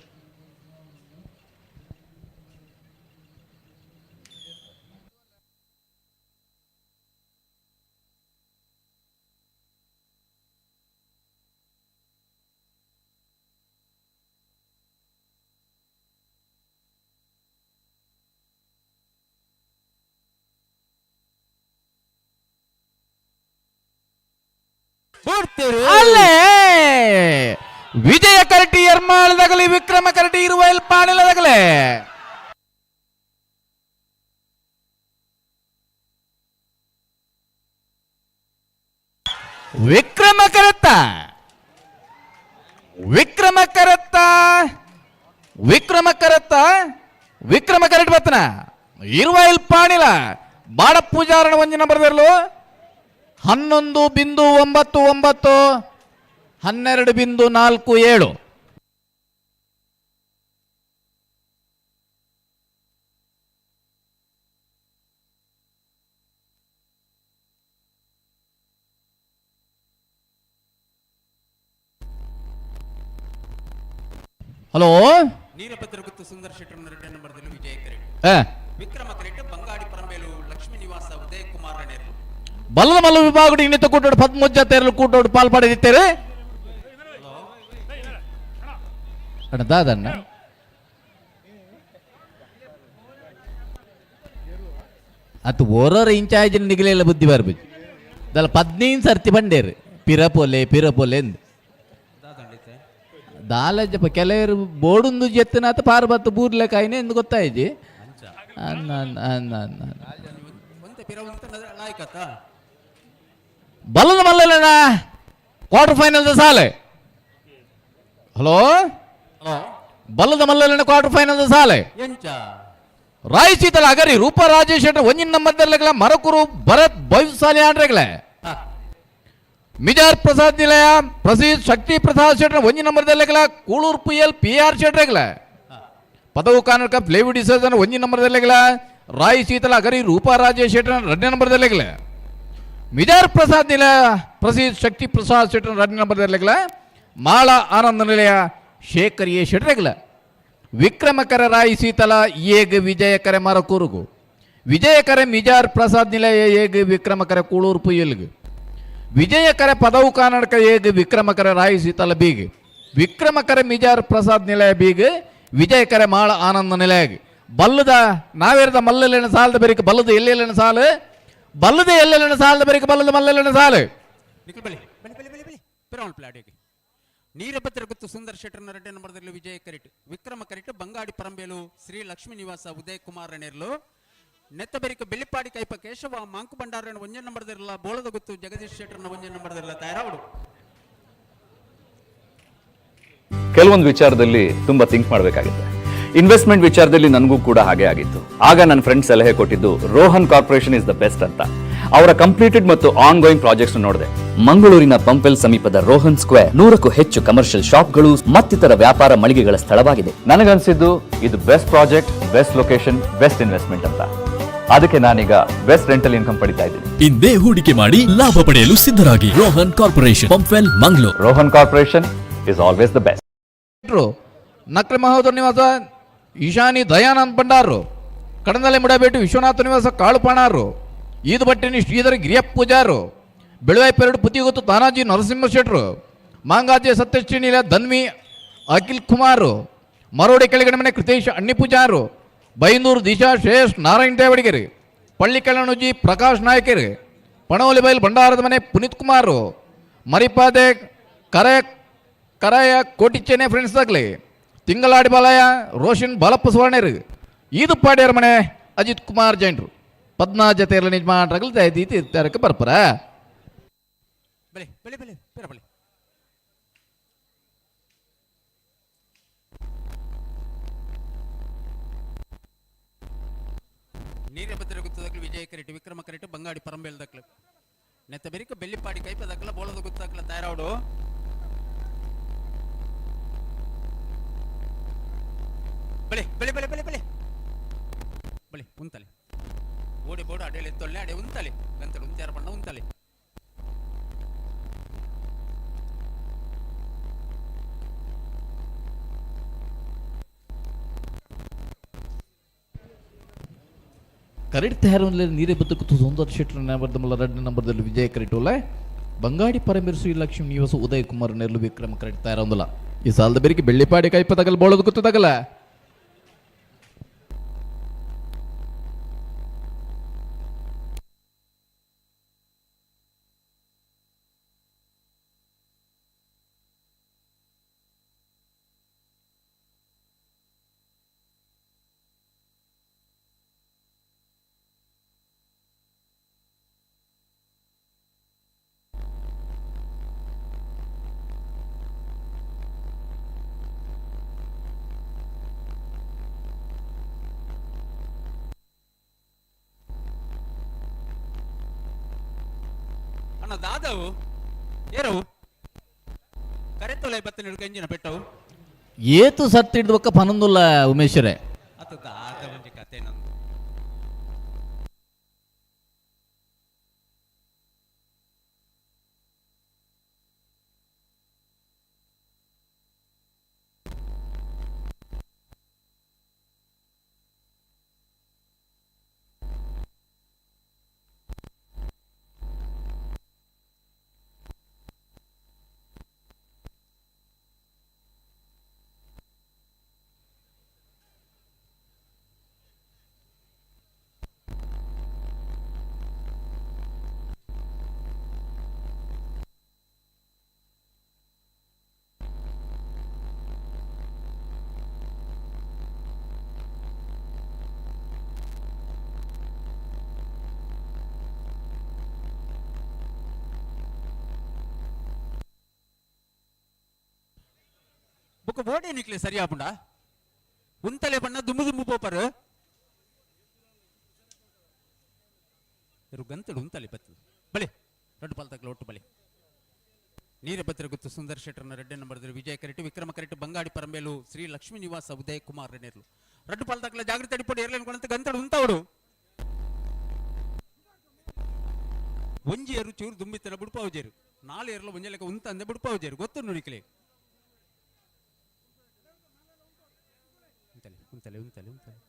ಅಲ್ಲೇ ವಿಜಯ ಕರಟಿ ಎರ್ಮಾಳದಾಗಲಿ ವಿಕ್ರಮ ಕರಟಿ ಇರುವ ಪಾಣಿಲದಾಗಲೇ ವಿಕ್ರಮ ಕರತ್ತ ವಿಕ್ರಮ ಕರತ್ತ ವಿಕ್ರಮ ಕರತ್ತ ವಿಕ್ರಮ ಕರಟ್ ಬತ್ತನ ಇರುವ ಪಾಣಿಲ ಬಾಡ ಪೂಜಾರಣ ಒಂಜಿ ನಂಬರ್ ಇರಲು 11.99 12.47. ಹಲೋ ನೀರಭದ್ರ ಗುತ್ತು ಸುಂದರ್ ಶೆಟ್ಟರ್ ಎರಡನೇ ನಂಬರ್ದಲ್ಲಿ ವಿಜಯ ಕರೆಟ್ ವಿಕ್ರಮ ಕರೆಟ್ ಬಂಗಾಡಿ ಪರಂಬೇಲು ಲಕ್ಷ್ಮೀ ನಿವಾಸ ಉದಯ ಕುಮಾರ್ ರಣೇರ್ಲು ಬಲ್ಲದ ಮಲ್ಲ ವಿಭಾಗ ಇನ್ನಿತ ಕೂಟೋಡು ಪದ್ಮುಜ್ಜ ತೇರಲು ಕೂಟೋಡು ಪಾಲ್ ಪಡೆದಿತ್ತೇರೆ ಅಣ್ಣ ದಾದಣ್ಣ ಅತ್ತು ಓರೋರ ಇನ್ಚಾರ್ಜ್ ನಿಗಲೆಲ್ಲ ಬುದ್ಧಿ ಬರ್ಬೇಕು ದಲ್ಲ 15 ಸರ್ತಿ ಬಂಡೇರು ಪಿರಪೊಲೆ ಪಿರಪೊಲೆ ಎಂದು ದಾಲಜಪ್ಪ ಕೆಲವರು ಬೋಡುಂದು ಜೆತ್ತನಾತ ಪಾರು ಬತ್ತು ಬೂರ್ಲೆ ಕಾಯಿನೆ ಎಂದು ಗೊತ್ತಾಯ್ತು ಅನ್ನ ಅನ್ನ ಅನ್ನ ಅನ್ನ ಬಲ್ಲದ ಮಲ್ಲನ ಕ್ವಾರ್ಟರ್ ಫೈನಲ್ ಸಾಲೆ. ಹಲೋ ಬಲ್ಲದ ಮಲ್ಲನ ಕ್ವಾರ್ಟರ್ ಫೈನಲ್ ಸಾಲೆ. ರಾಯ್ ಶೀತಲ ಅಗರಿ ರೂಪ ರಾಜೇಶ್ ಶೆಟ್ಟರ್ ಒಂಜಿನ ನಂಬರ್ದಲ್ಲಗಳ ಮರಕುರು ಭರತ್ ಬೈಸಾಲಿ ಆಂಡ್ರೆಗಳೇ ಮಿಜಾರ್ ಪ್ರಸಾದ್ ನಿಲಯ ಪ್ರಸೀದ್ ಶಕ್ತಿ Prasad Shettar ಒಂಜಿನ ನಂಬರ್ದಲ್ಲಗಳ Kuloor P L P R ಶೆಟ್ರೆಗಳ ಪದವು ಕಾನೂನು ಕಪ್ ಲೇವಿ ಡಿಸೋಜನ್ ಒಂಜಿನ ನಂಬರ್ದಲ್ಲೆಗಳ ರಾಯ್ ಶೀತಲ ಅಗರಿ ರೂಪಾ ರಾಜೇಶ್ ಶೆಟ್ಟರ್ ಎರಡನೇ ನಂಬರ್ದಲ್ಲೆಗಳ ಮಿಜಾರ್ ಪ್ರಸಾದ್ ನಿಲಯ ಪ್ರಸೀದ್ ಶಕ್ತಿ ಪ್ರಸಾದ್ ಶೆಟ್ಟರ್ ಎರಡನೇ ನಂಬರ್ದಲ್ಲೆಗಳ ಮಾಳ ಆನಂದ ನಿಲಯ ಶೇಖರ್ ಎ ಶೆಟ್ರೆಗ್ಲ ವಿಕ್ರಮಕರ ರಾಯಿ ಸೀತಲ ಏಗ್ ವಿಜಯಕರ ಮರಕೂರುಗು ವಿಜಯಕರ ಮಿಜಾರ್ ಪ್ರಸಾದ್ ನಿಲಯ ಏಗ್ ವಿಕ್ರಮಕರ ಕೂಳೂರು ಪುಯ್ಯಲ್ಗು ವಿಜಯಕರ ಪದವು ಕಾನಡಕ ಏಗ್ ವಿಕ್ರಮಕರ ರಾಯಿ ಸೀತಲ ಬೀಗ್ ವಿಕ್ರಮಕರ ಮಿಜಾರ್ ಪ್ರಸಾದ್ ನಿಲಯ ಬೀಗ್ ವಿಜಯಕರ ಮಾಳ ಆನಂದ ನಿಲಯ ಬಲ್ಲದ ನಾವೇರದ ಮಲ್ಲಲೇನ ಸಾಲದ ಬೆರಿಕ ಬಲ್ಲದ ಎಲ್ಲೆಲ್ಲಿನ ಸಾಲು ಬಲ್ಲದ ಎಲ್ಲೆಲ್ಲಿನ ಸಾಲದ ಬೆರಿಕ ಬಲ್ಲದ ಮಲ್ಲಲೇನ ಸಾಲು. ನಿಖಿಲ್ ಬಲಿ ಬಲಿ ಬಲಿ ಬಲಿ ಬಲಿ ಪಿರವಣ ಪ್ಲಾಡಿಗೆ ನೀರಭದ್ರ ಗುತ್ತು ಸುಂದರ್ ಶೆಟ್ಟರ್ನ ರೆಡ್ಡಿ ನಂಬರ್ದಲ್ಲಿ ವಿಜಯ ಕರಿಟ್ ವಿಕ್ರಮ ಕರಿಟ್ ಬಂಗಾಡಿ ಪರಂಬೇಲು ಶ್ರೀ ಲಕ್ಷ್ಮೀ ನಿವಾಸ ಉದಯ್ ಕುಮಾರ್ ನೇರ್ಲು ನೆತ್ತಬೆರಿಕ ಬೆಳ್ಳಿಪಾಡಿ ಕೈಪ ಕೇಶವ ಮಾಂಕು ಭಂಡಾರನ ಒಂಜೆ ನಂಬರ್ದಿರಲ್ಲ ಬೋಳದ ಗುತ್ತು ಜಗದೀಶ್ ಶೆಟ್ಟರ್ನ ಒಂಜೆ ನಂಬರ್ದಿರಲ್ಲ ತಯಾರಾವಡು. ಕೆಲವೊಂದು ವಿಚಾರದಲ್ಲಿ ತುಂಬಾ ಥಿಂಕ್ ಮಾಡಬೇಕಾಗುತ್ತೆ. ಇನ್ವೆಸ್ಟ್ಮೆಂಟ್ ವಿಚಾರದಲ್ಲಿ ನನಗೂ ಕೂಡ ಹಾಗೆ ಆಗಿತ್ತು. ಆಗ ನನ್ನ ಫ್ರೆಂಡ್ ಸಲಹೆ ಕೊಟ್ಟಿದ್ದು Rohan corporation is the best ಅಂತ. ಅವರ ಕಂಪ್ಲೀಟೆಡ್ ಮತ್ತು ಆನ್ ಗೋಯಿಂಗ್ ಪ್ರಾಜೆಕ್ಟ್ಸ್ ನೋಡಿದೆ. ಮಂಗಳೂರಿನ ಪಂಪೆಲ್ ಸಮೀಪದ ರೋಹನ್ ಸ್ಕ್ವೇರ್ 100ಕ್ಕೂ ಹೆಚ್ಚು ಕಮರ್ಷಿಯಲ್ ಶಾಪ್ಗಳು ಮತ್ತಿತರ ವ್ಯಾಪಾರ ಮಳಿಗೆಗಳ ಸ್ಥಳವಾಗಿದೆ. ನನಗನ್ಸಿದ್ದು ಇದು best project, best location, best investment ಅಂತ. ಅದಕ್ಕೆ ನಾನೀಗ ಬೆಸ್ಟ್ ರೆಂಟಲ್ ಇನ್ಕಮ್ ಪಡಿತಾ ಇದ್ದೀನಿ. ಇಂದೇ ಹೂಡಿಕೆ ಮಾಡಿ ಲಾಭ ಪಡೆಯಲು ಸಿದ್ಧರಾಗಿ. Rohan corporation, Pumpwell, Mangalore. Rohan corporation is always the best. Nakre Mahodara ನಿವಾಸ ಈಶಾನಿ ದಯಾನಂದ್ ಭಂಡಾರು ಕಡಂದಲೆ ಮುಡಬೇಟು ವಿಶ್ವನಾಥ ನಿವಾಸ ಕಾಳುಪಾಣಾರು ಈದುಬಟ್ಟಿನಿ ಶ್ರೀಧರ ಗಿರಿಯಪ್ಪ ಪೂಜಾರು ಬೆಳುವಾಯಿ ಪೆರಡು ಪುತಿಗುತ್ತು ತಾನಾಜಿ ನರಸಿಂಹ ಶೆಟ್ರು ಮಾಂಗಾಜೆ ಸತ್ಯಶ್ರೀನಿಲ ಧನ್ವಿ ಅಖಿಲ್ ಕುಮಾರ್ ಮರೋಡಿ ಕೆಳಗಡೆ ಮನೆ ಕೃತೇಶ್ ಅಣ್ಣಿ ಪೂಜಾರು ಬೈಂದೂರು ದಿಶಾ ಶ್ರೇಯಸ್ ನಾರಾಯಣ ದೇವಡಿಗೆರಿ ಪಳ್ಳಿಕಳ್ಳನುಜಿ ಪ್ರಕಾಶ್ ನಾಯಕರು ಪಣವಲಿ ಬೈಲ್ ಭಂಡಾರದ ಮನೆ ಪುನೀತ್ ಕುಮಾರ್ ಮರಿಪಾದೆ ಕರೆ ಕರಾಯ ಕೋಟಿಚೇನೆ ಫ್ರೆಂಡ್ಸ್ ಆಗಲಿ ತಿಂಗಳಾಡಿ ಬಾಲಯ್ಯ ರೋಷನ್ ಬಾಲಪ್ಪ ಸುವರ್ಣರು ಈದು ಪಾಡ್ಯರ ಮನೆ ಅಜಿತ್ ಕುಮಾರ್ ಜೈನ್ರು ಪದ್ಮಾ ಜೊತೆ ನಿಜಮಾನ್ರಗಲ್ ದಯದೀತಿ ಬರ್ಪರ. ಬಲೆ ಬಲೆ ಬಲೆ ಪಿರ ಬಲೆ ನೀರಭದ್ರ ಗುತ್ತದಕ್ಲು ವಿಜಯ ಕರಿಟ್ ವಿಕ್ರಮ ಕರಿಟ್ ಬಂಗಾಡಿ ಪರಂಬೇಲ್ ದಕ್ಲು ನೆತ್ತ ಬೆರಿಕ ಬೆಳ್ಳಿಪಾಡಿ ಕೈಪ ದಕ್ಲ ಬೋಳದ ಗುತ್ತದಕ್ಲ ತಯಾರಾವಡು. ಬಲೆ ಬಲೆ ಬಲೆ ಬಲೆ ಬಲೆ ಬಲೆ ಉಂತಲೆ ಓಡಿ ಬೋಡು ಅಡೇಲಿ ಎತ್ತೊಳ್ಳೆ ಅಡೆ ಉಂತಲೆ ಗಂತಡು ಉಂತ್ಯಾರ ಬಣ್ಣ ಉಂತಲೆ. ಕರೆಕ್ಟ್ ತಯಾರು ನೀರೇ ಬದುಕು ಸುಂದರ್ ಶೆಟ್ಟರ್ ನಂಬರ್ದಮಲ್ಲ ರೆಡ್ ನಂಬರ್ದಲ್ಲಿ ವಿಜಯ ಕರೆಟೋಲೆ ಬಂಗಾಡಿ ಪರಮೇರು ಶ್ರೀ ಲಕ್ಷ್ಮೀ ನಿವಾಸ ಉದಯ್ ಕುಮಾರ್ ನೆರ್ಲು ವಿಕ್ರಮ ಕರೆಕ್ಟ್ ತಯಾರೊಂದಲ್ಲ. ಈ ಸಾಲದ ಬೆರಿಕೆ ಬೆಳ್ಳಿಪಾಡಿ ಕೈಪ ತಗಲ್ ಬೋಳದು ಗೊತ್ತು ತಗಲ. ಅಣ್ಣ ದಾದವು ಏರವು ಕರೆತೊಲೆ ಬತ್ತನ ಹಿಡ್ಕ ಇಂಜಿನ ಪೆಟ್ಟವು ಏತು ಸತ್ತು ಹಿಡ್ದು ಪನೊಂದುಲ್ಲ ಉಮೇಶ್ವರೇ. ಅತ ದಾದ ಒಂಜಿ ಕತೆ ನಂದು. ಬುಕ್ಕ ಬೋಡೆ ನಿಕ್ಲೆ ಸರಿ ಆಪುಂಡ ಉಂತಲೆ ಬಣ್ಣ ದುಮ್ಮು ದುಮ್ಮು ಪೋಪರು ಇರು ಗಂತಡು ಉಂತಲೆ ಬತ್ತದು ಬಳಿ ರಡ್ಡು ಪಾಲ್ ಒಟ್ಟು ಬಳಿ ನೀರಭದ್ರ ಗುತ್ತು ಸುಂದರ್ ಶೆಟ್ಟರ್ನ ರೆಡ್ಡನ್ನು ಬರೆದರು ವಿಜಯ ಕರೆಟ್ ವಿಕ್ರಮ ಕರೆಟ್ ಬಂಗಾಡಿ ಪರಂಬೇಲು ಶ್ರೀ ಲಕ್ಷ್ಮೀ ನಿವಾಸ ಉದಯ್ ಕುಮಾರ್ ರೆಡ್ಡೇರ್ಲು ರಡ್ಡು ಪಾಲ್ ತಗಲ ಜಾಗೃತಿ ಅಡಿಪಡಿ ಎರ್ಲೇನು ಗಂತಡು ಉಂತಾವಡು ಒಂಜಿ ಎರು ಚೂರು ದುಂಬಿತ್ತನ ಬುಡ್ಪಾವುಜೇರು ನಾಳೆ ಎರ್ಲ ಒಂಜಿ ಲೆಕ್ಕ ಉಂತ ಅಂದೆ ಬುಡ್ಪಾವುಜೇರು ಗೊತ್ತು ನುಡಿಕಲೆ. ಉಂತಲೆ ಉಂತಲೆ ಉಂತಲೆ.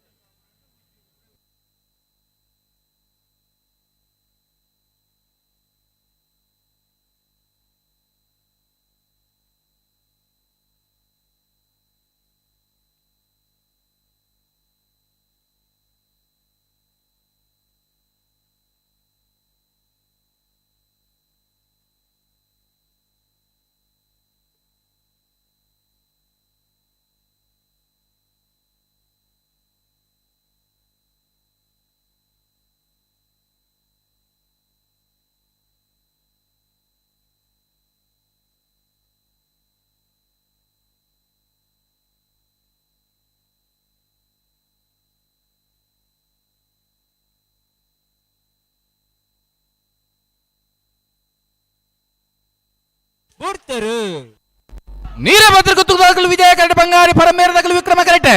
ನೀರೇ ಭದ್ರಗುತ್ತು ವಿಜಯ ಕರೆಕ್ಟ್ ಬಂಗಾರಿ ಪರಮೇರ ವಿಕ್ರಮ ಕರೆಕ್ಟ್.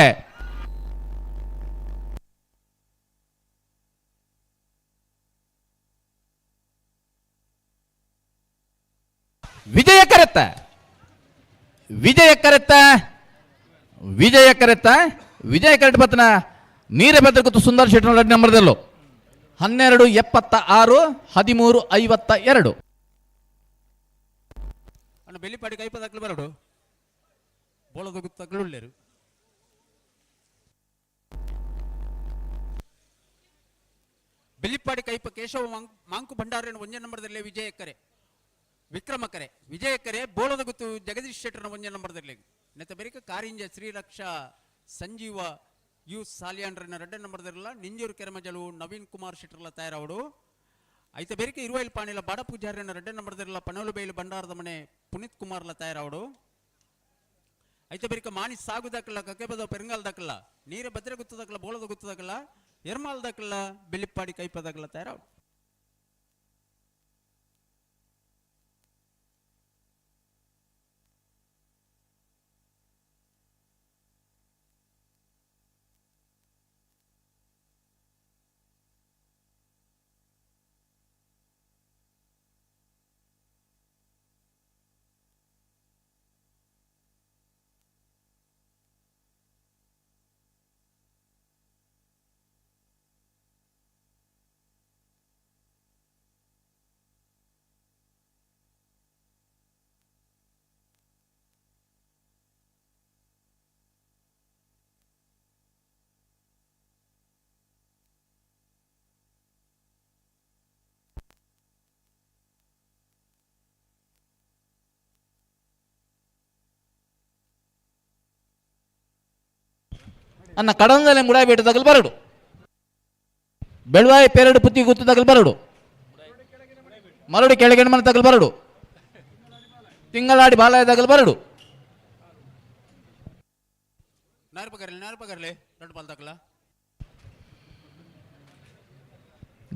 ವಿಜಯ ಕರೆತ್ತ ವಿಜಯ ಕರೆತ್ತ ವಿಜಯ ಕರೆತ್ತ ವಿಜಯ ಕರೆಕ್ಟ್ ಬತ್ತನ ನೀರೇ ಭದ್ರಗುತ್ತು ಸುಂದರ್ ಶೆಟ್ಟಿ ನಂಬರ್ದಲ್ಲೂ 12:76 13:52. ಅಣ್ಣ ಬೆಳ್ಳಿಪಾಡಿ ಕೈಪದಾಕ್ಲು ಬರಡು ಬೋಳದ ಗುತ್ತಕ್ಲು ಉಳ್ಳೇರು. ಬೆಳ್ಳಿಪಾಡಿ ಕೈಪ ಕೇಶವ ಮಾಂಕು ಭಂಡಾರನ ಒಂಜೇ ನಂಬರ್ದಲ್ಲಿ ವಿಜಯ ಕರೆ ವಿಕ್ರಮ ಕರೆ ವಿಜಯ ಕರೆ ಬೋಳದ ಗುತ್ತು ಜಗದೀಶ್ ಶೆಟ್ಟರ್ನ ಒಂಜೇ ನಂಬರ್ದಲ್ಲಿ ನೆತ್ತ ಬೆರಿಕ ಕಾರಿಂಜ ಶ್ರೀರಕ್ಷಾ ಸಂಜೀವ you ಸಾಲಿಯಾಂಡ್ರನ ಎರಡನೇ ನಂಬರ್ದಿರಲ್ಲ ನಿಂಜೂರು ಕೆರಮಜಲು ನವೀನ್ ಕುಮಾರ್ ಶೆಟ್ಟರ್ಲ ತಯಾರಾವಡು. ಐತ ಬೇರಿಕೆ ಇರುವೈಲ್ ಪಾಣಿಲ ಬಾಡ ಪೂಜಾರಿನ ಎರಡನೇ ನಂಬರ್ದಿರಲ್ಲ ಪನೋಲು ಬೈಲು ಭಂಡಾರದ ಮನೆ ಪುನೀತ್ ಕುಮಾರ್ಲ ತಯಾರಾವಡು. ಐತ ಬೇರಿಕೆ ಮಾನಿ ಸಾಗು ದಾಖಲ ಕಕೆಬದ ಪೆರಂಗಾಲ್ ದಾಖಲ ನೀರ ಭದ್ರ ಗುತ್ತದಕ್ಕಲ್ಲ ಬೋಳದ ಗುತ್ತದಕ್ಕಲ್ಲ ಎರ್ಮಾಲ್ ದಾಖಲ ಬೆಳ್ಳಿಪ್ಪಾಡಿ ಕೈಪದಾಗಲ ತಯಾರಾವಡು. ಅನ್ನ ಕಡಂದಲೆ ಮುಡಾಬೇಟ ತಗಲ್ ಬರಡು ಬೆಳವಾಯಿ ಪೆರಡು ಪುತ್ತಿ ಗುತ್ತು ತಗಲ್ ಬರಡು ಮರಡು ಕೆಳಗೆ ಮನೆ ತಗಲ್ ಬರಡು ತಿಂಗಳಾಡಿ ಬಾಲಾಯ ತಗಲ್ ಬರಡು.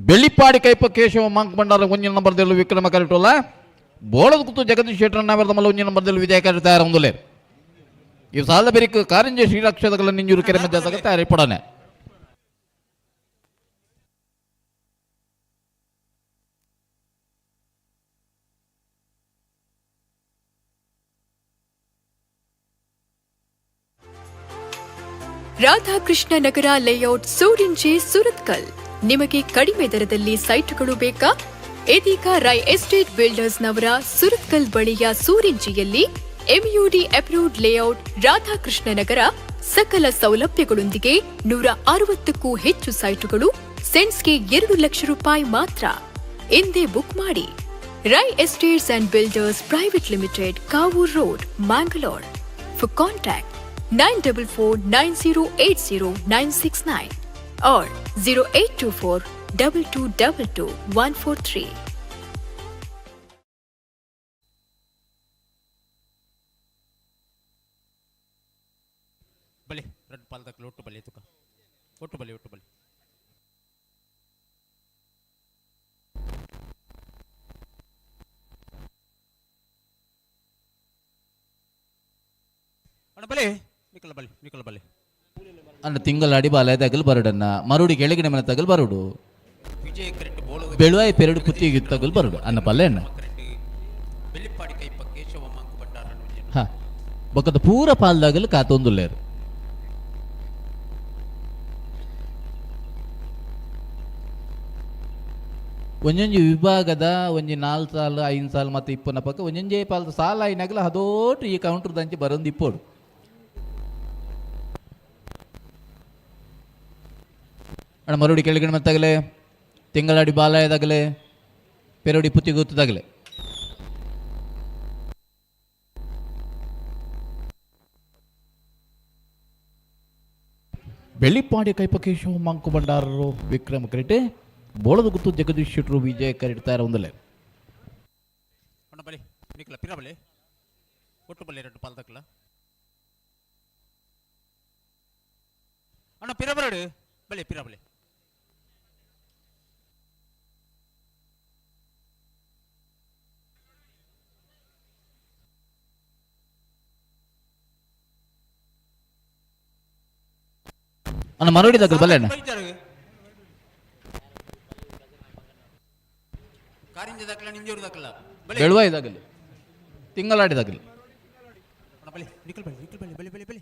ಬೆಳ್ಳಿಪಾಡಿ ಕೈಪ ಕೇಶವ ಮಾಂಕ್ ಭಂಡಾರ ಒಂಜಿನ ನಂಬರ್ದಲ್ಲಿ ವಿಕ್ರಮ ಕರೆಟೋಲ್ಲ ಬೋಳದ ಕುತ್ತು ಜಗದೀಶ್ ಶೆಟ್ಟರ್ ಮಲ್ಲ ಒಂಜಿನ ನಂಬರ್ದಲ್ಲಿ ವಿಜಯ ಕರೆ ತಯಾರ ಈ ಸಾಲ ಬೆರಿಕ್ ಕಾರಂಜಿ ಶ್ರೀರಕ್ಷದಗಳ ನಿಂಜೂರು ಕೆರೆ ಮಧ್ಯ ತಯಾರಿ ಪಡನೆ. ರಾಧಾಕೃಷ್ಣ ನಗರ ಲೇಔಟ್ ಸೂರಿಂಜೆ ಸುರತ್ಕಲ್. ನಿಮಗೆ ಕಡಿಮೆ ದರದಲ್ಲಿ ಸೈಟ್ಗಳು ಬೇಕಾ? ಇದೀಗ ರೈ ಎಸ್ಟೇಟ್ ಬಿಲ್ಡರ್ಸ್ನವರ ಸುರತ್ಕಲ್ ಬಳಿಯ ಸೂರಿಂಜೆಯಲ್ಲಿ ಎಂಯುಡಿ ಅಪ್ರೂವ್ಡ್ ಲೇಔಟ್ ರಾಧಾಕೃಷ್ಣ ನಗರ ಸಕಲ ಸೌಲಭ್ಯಗಳೊಂದಿಗೆ 160ಕ್ಕೂ ಹೆಚ್ಚು ಸೈಟುಗಳು ಸೆಂಟ್ಸ್ಗೆ 2 ಲಕ್ಷ ರೂಪಾಯಿ ಮಾತ್ರ. ಎಂದೇ ಬುಕ್ ಮಾಡಿ. Rai estates and builders private limited, Kavoor road, Mangalore. For contact 9449080969 or 0824 2222 143. ಬಲಿ ರೆಡ್ ಪಾಲ್ದಕ್ಲು ಒಟ್ಟು ಬಲಿ ತುಕ ಒಟ್ಟು ಬಲಿ ಒಟ್ಟು ಬಲಿ. ಅಣ್ಣ ಬಲಿ ನಿಕಲ ಬಲಿ ನಿಕಲ ಬಲಿ. ಅಣ್ಣ ತಿಂಗಳಾಡಿ ಬಾಲ ತಗಲ್ ಬರಡನ್ನ ಮರುಡಿ ಕೆಳಗಿನ ಮನೆ ತಗಲ್ ಬರಡು ವಿಜಯ ಕರೆಕ್ಟ್ ಬೋಳದ ಬೆಳುವಾಯಿ ಪೆರಡು ಪುತ್ತಿಗೆ ತಗಲ್ ಬರಡು ಅನ್ನ ಬಲ್ಲೆ ಅಣ್ಣ. ಬೆಳ್ಳಿಪಾಡಿ ಕೈಪ ಕೇಶವ ಮಾಂಕು ಭಂಡಾರ ಹಾ ಬೊಕ್ಕದ ಪೂರ ಪಾಲ್ದಾಗಲು ಕಾತೊಂದುಲ್ಲೇರು. ಒಂಜೊಂಜಿ ವಿಭಾಗದ ಒಂಜಿ 4 ಸಾಲು 5 ಸಾಲು ಮತ್ತು ಇಪ್ಪನ ಪಕ್ಕ ಒಂಜೊಂಜೇ ಪಾಲ್ದ ಸಾಲ ಆಯಿನಾಗಲ ಅದೋಟು ಈ ಕೌಂಟರ್ ದಂಚಿ ಬರೊಂದು ಇಪ್ಪೋಡು. ಅಣ್ಣ ಮರುಡಿ ಕೆಳಗಡೆ ಮತ್ತಾಗಲೆ ತಿಂಗಳಾಡಿ ಬಾಲಾಯದಾಗಲೆ ಪೆರೋಡಿ ಪುತ್ತಿ ಗೊತ್ತದಾಗಲೆ. ಬೆಳ್ಳಿಪಾಡಿ ಕೈಪಕೇಶವ ಮಂಕು ಭಂಡಾರರು ವಿಕ್ರಮ ಕರಿಟೆ ಬೋಳದ ಗುತ್ತು ಜಗದೀಶ್ ಶೆಟ್ಟರು ವಿಜಯ ಕರಿಡ್ತಾರೆ ಒಂದಲೆ. ಅಣ್ಣ ಬಲಿ ನಿಕ್ಲ ಪಿರ ಬಲಿ ಒಟ್ಟು ಬಲಿ ಎರಡು ಪಾಲ್ದಕ್ಲ ಅಣ್ಣ ಪಿರ ಬರಡು ಬಲಿ ಪಿರ ಬಲಿ. ಅಣ್ಣ ಮರಡಿ ದಕ್ಕಲ್ ಬಲ್ಲೆ ಅಣ್ಣ. ಕಾರಿಂಜ ದಕ್ಕಲ ನಿಂಜೂರು ದಕ್ಕಲ ಬೆಳುವಾಯಿ ದಾಗಲಿ ತಿಂಗಳಾಡಿ ದಾಗಲಿ. ಅಣ್ಣ ಬಲಿ ನಿಕ್ಕಲ್ ಬಲಿ ನಿಕ್ಕಲ್ ಬಲಿ ಬಲಿ ಬಲಿ ಬಲಿ.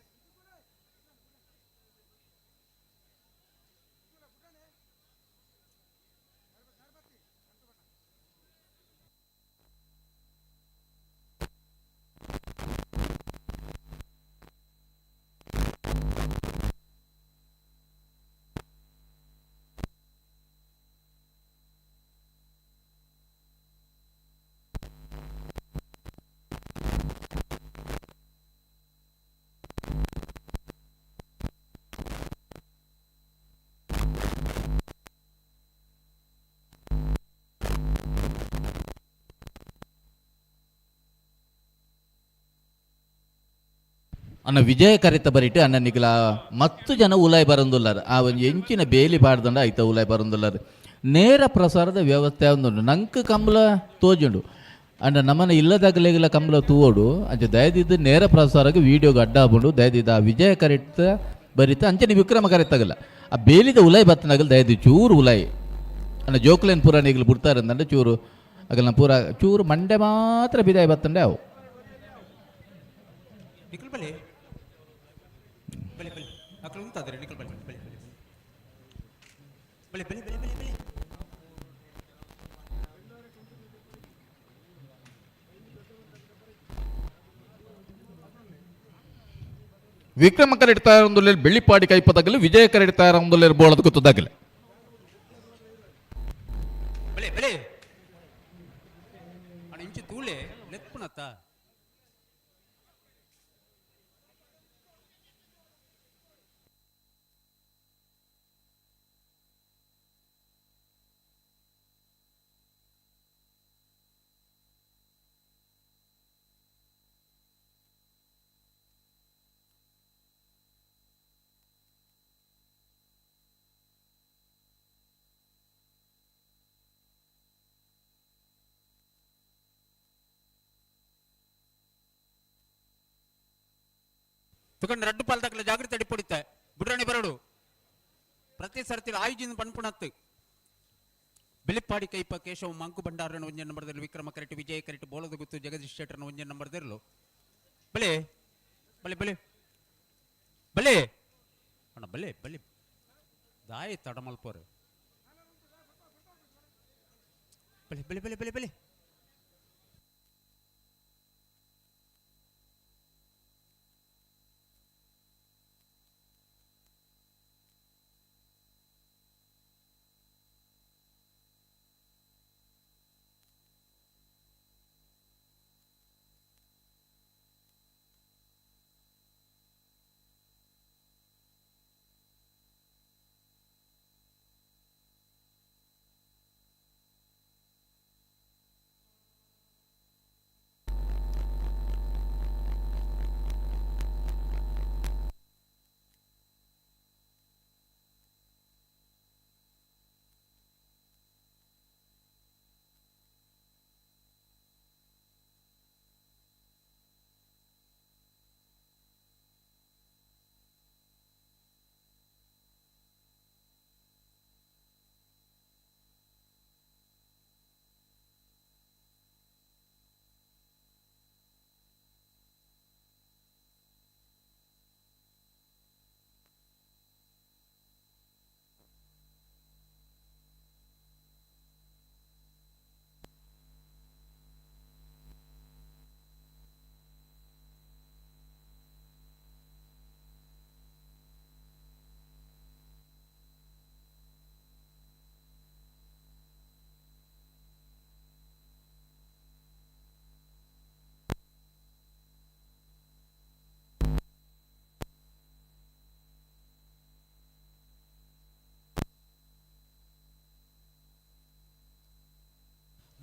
ಅನ್ನ ವಿಜಯ ಕರಿತ ಬರಿಟ್ ಅನ್ನ ನಿಗಲ ಮತ್ತು ಜನ ಉಲಾಯ್ ಬರಂದುಲ್ಲಾರ ಆ ಒಂದು ಎಂಚಿನ ಬೇಲಿ ಬಾಡ್ದಂಡ ಐತ ಉಲಾಯ್ ಬರಂದುಲ್ಲಾರ. ನೇರ ಪ್ರಸಾರದ ವ್ಯವಸ್ಥೆ ಒಂದುಂಡು ನಂಕ್ ಕಂಬಳ ತೋಜುಂಡು ಅಂಡ ನಮ್ಮನ ಇಲ್ಲದಾಗಲೆಗಿಲ್ಲ ಕಂಬಳ ತೂವೋಡು ಅಂಚ ದಯದಿದ್ದು ನೇರ ಪ್ರಸಾರಕ್ಕೆ ವೀಡಿಯೋಗೆ ಅಡ್ಡ ಆಪುಂಡು. ದಯದಿದ್ದು ಆ ವಿಜಯ ಕರಿತ ಬರಿತ ಅಂಚನೆ ವಿಕ್ರಮ ಕರಿತಾಗಲ್ಲ ಆ ಬೇಲಿದ ಉಲಾಯ್ ಬತ್ತನಾಗಲ್ ದಯದಿ ಚೂರು ಉಲಾಯ್ ಅನ್ನ ಜೋಕ್ಲೇನ್ ಪೂರ ನೀಗಲು ಬಿಡ್ತಾರೆ ಅಂತಂದ್ರೆ ಚೂರು ಅಗಲ್ನ ಪೂರ ಚೂರು ಮಂಡೆ ಮಾತ್ರ ಬಿದಾಯಿ ಬತ್ತಂಡೆ ಅವು. ನಿಕ್ಕಲ್ ಬಲಿ ಬಲಿ ಬಲಿ ಅಕ್ಲು ಉಂತಾದ್ರೆ ನಿಕ್ಕಲ್ ಬಲಿ ಬಲಿ ಬಲಿ ಬಲಿ ಬಲಿ ಬಲಿ ಬಲಿ. ವಿಕ್ರಮ ಕರೆಡ್ತಾ ಒಂದುಲ್ಲೇರು ಬೆಳ್ಳಿಪಾಡಿ ಕೈಪದಾಗಲಿ ವಿಜಯ ಕರೆಡ್ತಾ ಒಂದುಲ್ಲೇರು ಬೋಳದ ಗೊತ್ತದಾಗಲಿ. ಬಲಿ ಬಲಿ ಅಣ್ಣ ಇಂಚಿ ತೂಲೆ ಲೆಪ್ಪುನತ್ತ. ತುಕಂಡ ರಡ್ಡು ಪಾಲ್ದಕ್ಲ ಜಾಗೃತಿ ಅಡಿಪೊಡಿತ ಬುಡ್ರಾಣಿ ಬರಡು ಪ್ರತಿ ಸರ್ತಿ ಆಯುಜಿನ ಪನ್ಪುಣತ್ತು. ಬಿಳಿಪ್ಪಾಡಿ ಕೈಪ ಕೇಶವ ಮಂಕು ಭಂಡಾರನ ಒಂಜೆ ನಂಬರ್ದಲ್ಲಿ ವಿಕ್ರಮ ಕರೆಟ್ ವಿಜಯ ಕರೆಟ್ ಬೋಲದ ಗುತ್ತು ಜಗದೀಶ್ ಶೆಟ್ಟರ್ನ ಒಂಜೆ ನಂಬರ್ದಿರಲು. ಬಲೆ ಬಲೆ ಬಲೆ ಬಲೆ ಅಣ್ಣ ಬಲೆ ಬಲೆ ದಾಯಿ ತಡಮಲ್ಪೋರು ಬಲೆ ಬಲೆ ಬಲೆ ಬಲೆ ಬಲೆ.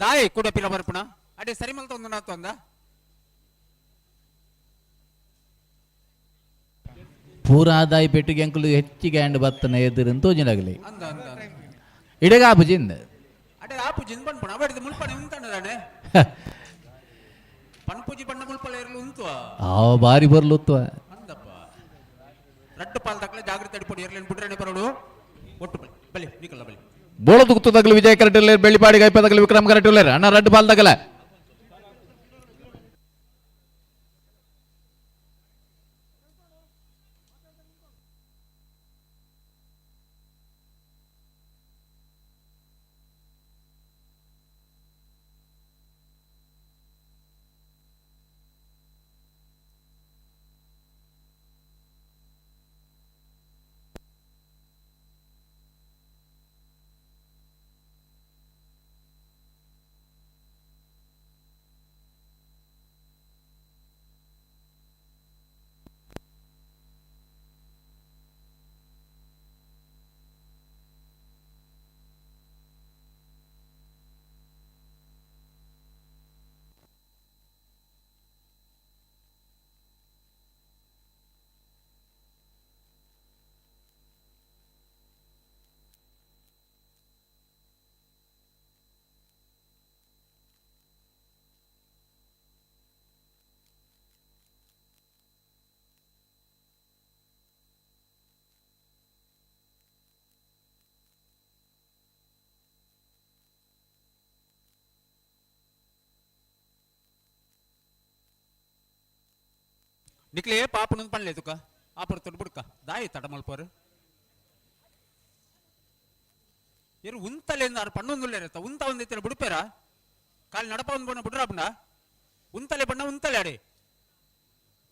ದಾಯಿ ಕೂಡ ಪಿರ ಬರ್ಪುಣ ಅಡೆ ಸರಿ ಮಲ್ತೊಂದು ನಾತೊಂದ ಪೂರ ಆದಾಯ ಪೆಟ್ಟಿಗೆ ಅಂಕುಲು ಹೆಚ್ಚಿಗೆ ಹ್ಯಾಂಡ್ ಬತ್ತನ ಎದುರು ತೋಜಿನಾಗಲಿ ಇಡಗ ಆಪುಜಿಂದ ಅಡೆ ಆಪುಜಿಂದ ಪನ್ಪುಣ ಅವಡಿದ ಮುಲ್ಪನೆ ಉಂತಣ್ಣದಾನೆ ಪನ್ಪುಜಿ ಬಣ್ಣ ಮುಲ್ಪಲ ಇರಲು ಉಂತು ಆ ಬಾರಿ ಬರ್ಲುತ್ವ ಅಂದಪ್ಪ ರಡ್ಡು ಪಾಲ್ ತಕ್ಕಲೆ ಜಾಗ್ರತೆ ಅಡಿಪೊಡಿ ಇರಲೇನು ಬಿಡ್ರೇನೆ ಬರೋಡು ಒಟ್ಟು ಬಲಿ ಬಲಿ ನಿಕಲ್ಲ ಬಲಿ ಬೋಳ ತುಕ್ತು ವಿಜಯ ಕರೆಟುಲ್ಲೇರ್ ಬೆಳ್ಳಿಪಾಡಿ ಗೈಪದಗಲು ವಿಕ್ರಮ್ ಕರೆಟುಲ್ಲೇರ್ ಅಣ್ಣ ರಡ್ಡು ಪಾಲ್ ತಗಲ ನಿಕ್ಲೆ ಪಾಪನ ಪನ್ಲೆ ತುಕ ಆಪರ್ ತೊಡ್ ಬುಡ್ಕ ದಾಯಿ ತಡ ಮಲ್ಪರು ಇರು ಉಂತಲೇಂದ ಆರು ಪಣ್ಣೊಂದುಲ್ಲೇರತ್ತ ಉಂತ ಒಂದಿತ್ತಿರ ಬುಡುಪೇರ ಕಾಲು ನಡಪ ಒಂದು ಬಣ್ಣ ಬುಡ್ರಾಪುಂಡ ಉಂತಲೆ ಬಣ್ಣ ಉಂತಲೆ ಅಡೆ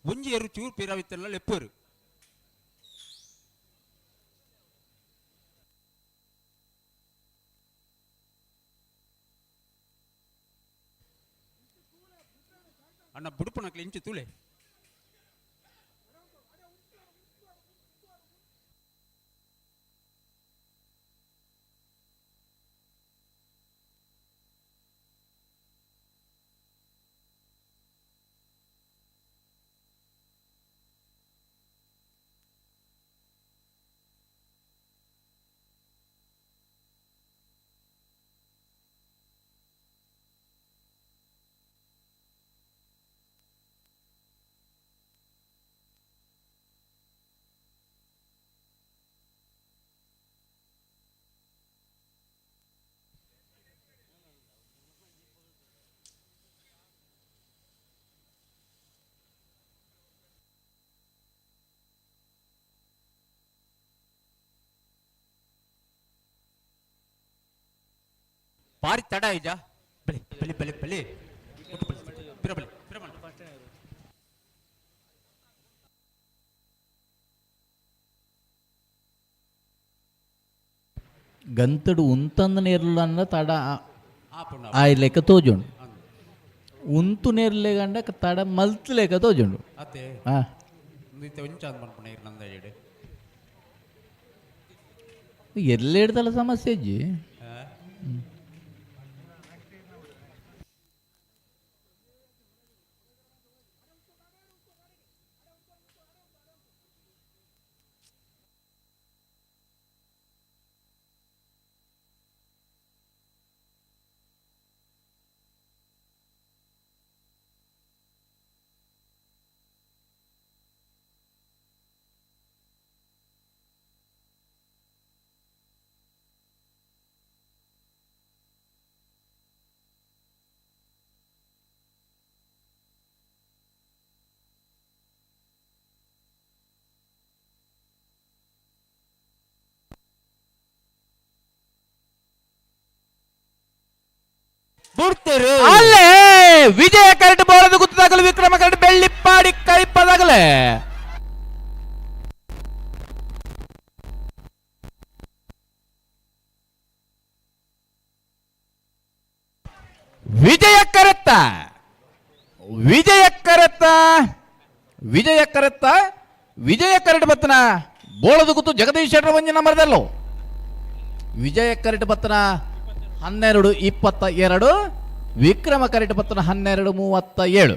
ಒಂಜಿ ಎರು ಚೂರು ಪೀರಾವಿತ್ತೆಲ್ಲ ಲೆಪ್ಪರು ಅಣ್ಣ ಬುಡುಪುನಕ್ಲೆ ಇಂಚು ತೂಲೆ ಬಾರಿ ತಡ ಇಜ ಬಲಿ ಬಲಿ ಬಲಿ ಬಲಿ ಒಟ್ಟು ಬಲಿ ಬಿರ ಬಲಿ ಬಿರ ಬಲಿ. ಗಂತಡು ಉಂತಂದ ನೇರ್ಲು ತಡ ಆಯ್ಲೆಕ್ಕ ತೋಜುಂಡು ಉಂತು ನೇರ್ಲೆ ಗಂಡ ತಡ ಮಲ್ತ್ ಲೆಕ್ಕ ತೋಜುಂಡು. ಅತ್ತೆ. ಹಾ. ಇತ್ತೆ ಒಂಚ ಅಂದ್ ಮನ್ಪುಣ ಇರ್ ನಂದ ಏಡು. ಎಲ್ಲೆಡ್ದಲ ಸಮಸ್ಯೆ ಅಜ್ಜಿ. ಅಲ್ಲೇ ವಿಜಯ ಕರೆಕ್ಟ್ ಬೋಳದ ಗುತ್ತದಾಗಲು ವಿಕ್ರಮ ಕರೆಕ್ಟ್ ಬೆಳ್ಳಿಪ್ಪಾಡಿ ಕೈಪದಾಗಲೇ ವಿಜಯ ಕರೆತ್ತ ವಿಜಯ ಕರೆತ್ತ ವಿಜಯ ಕರೆತ್ತ ವಿಜಯ ಕರೆಟ್ ಬತ್ತನ ಬೋಳದ ಗುತ್ತು ಜಗದೀಶ್ ಶೆಟ್ಟರ್ ಒಂಜಿ ನಂಬರ್ದಲ್ಲೋ ವಿಜಯ ಕರೆಟ್ ಬತ್ತನ 12 22. ವಿಕ್ರಮ ಕರೆಟ್ ಪತ್ತನ 12:37.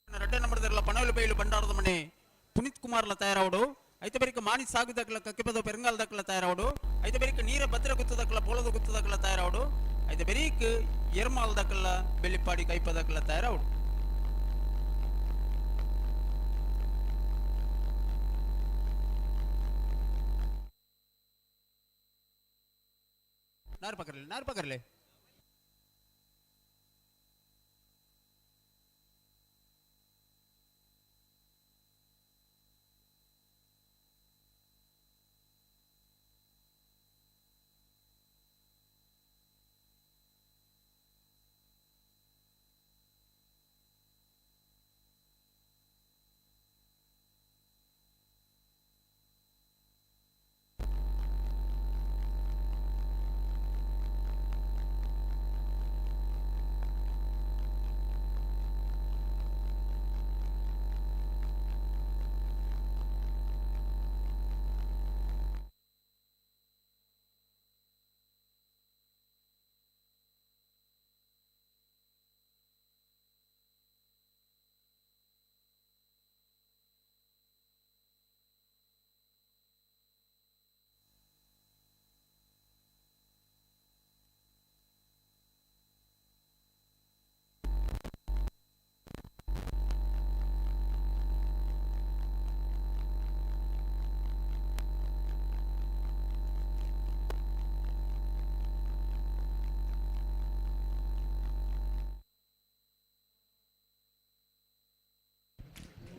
ರಡ್ಡೆ ನಂಬರ್ದಲ್ಲ ಪಣವಲು ಬೈಲು ಬಂಡಾರದ ಮನೆ ಪುನೀತ್ ಕುಮಾರ್ಲ ತಯಾರಾವಡು. ಐತೆ ಬರಿಕ ಮಾಣಿ ಸಾಗು ದಕ್ಕಲ ಕಕ್ಕಿಪದ ಪೆರಂಗಾಲ್ ದಕ್ಕಲ ತಯಾರಾವಡು. ಐತೆ ಬರಿಕ ನೀರ ಭದ್ರ ಗುತ್ತದಕ್ಕಲ ಪೋಳದ ಗುತ್ತದಕ್ಕಲ ತಯಾರಾವಡು. ಐತೆ ಬರೀಕ್ ಎರ್ಮಾಲ್ ದಕ್ಕಲ ಬೆಳ್ಳಿಪಾಡಿ ಕೈಪದಕ್ಕಲ ತಯಾರಾವಡು. ನಾರು ಪಕರ್ಲೆ ನಾರು ಪಕರ್ಲೆ.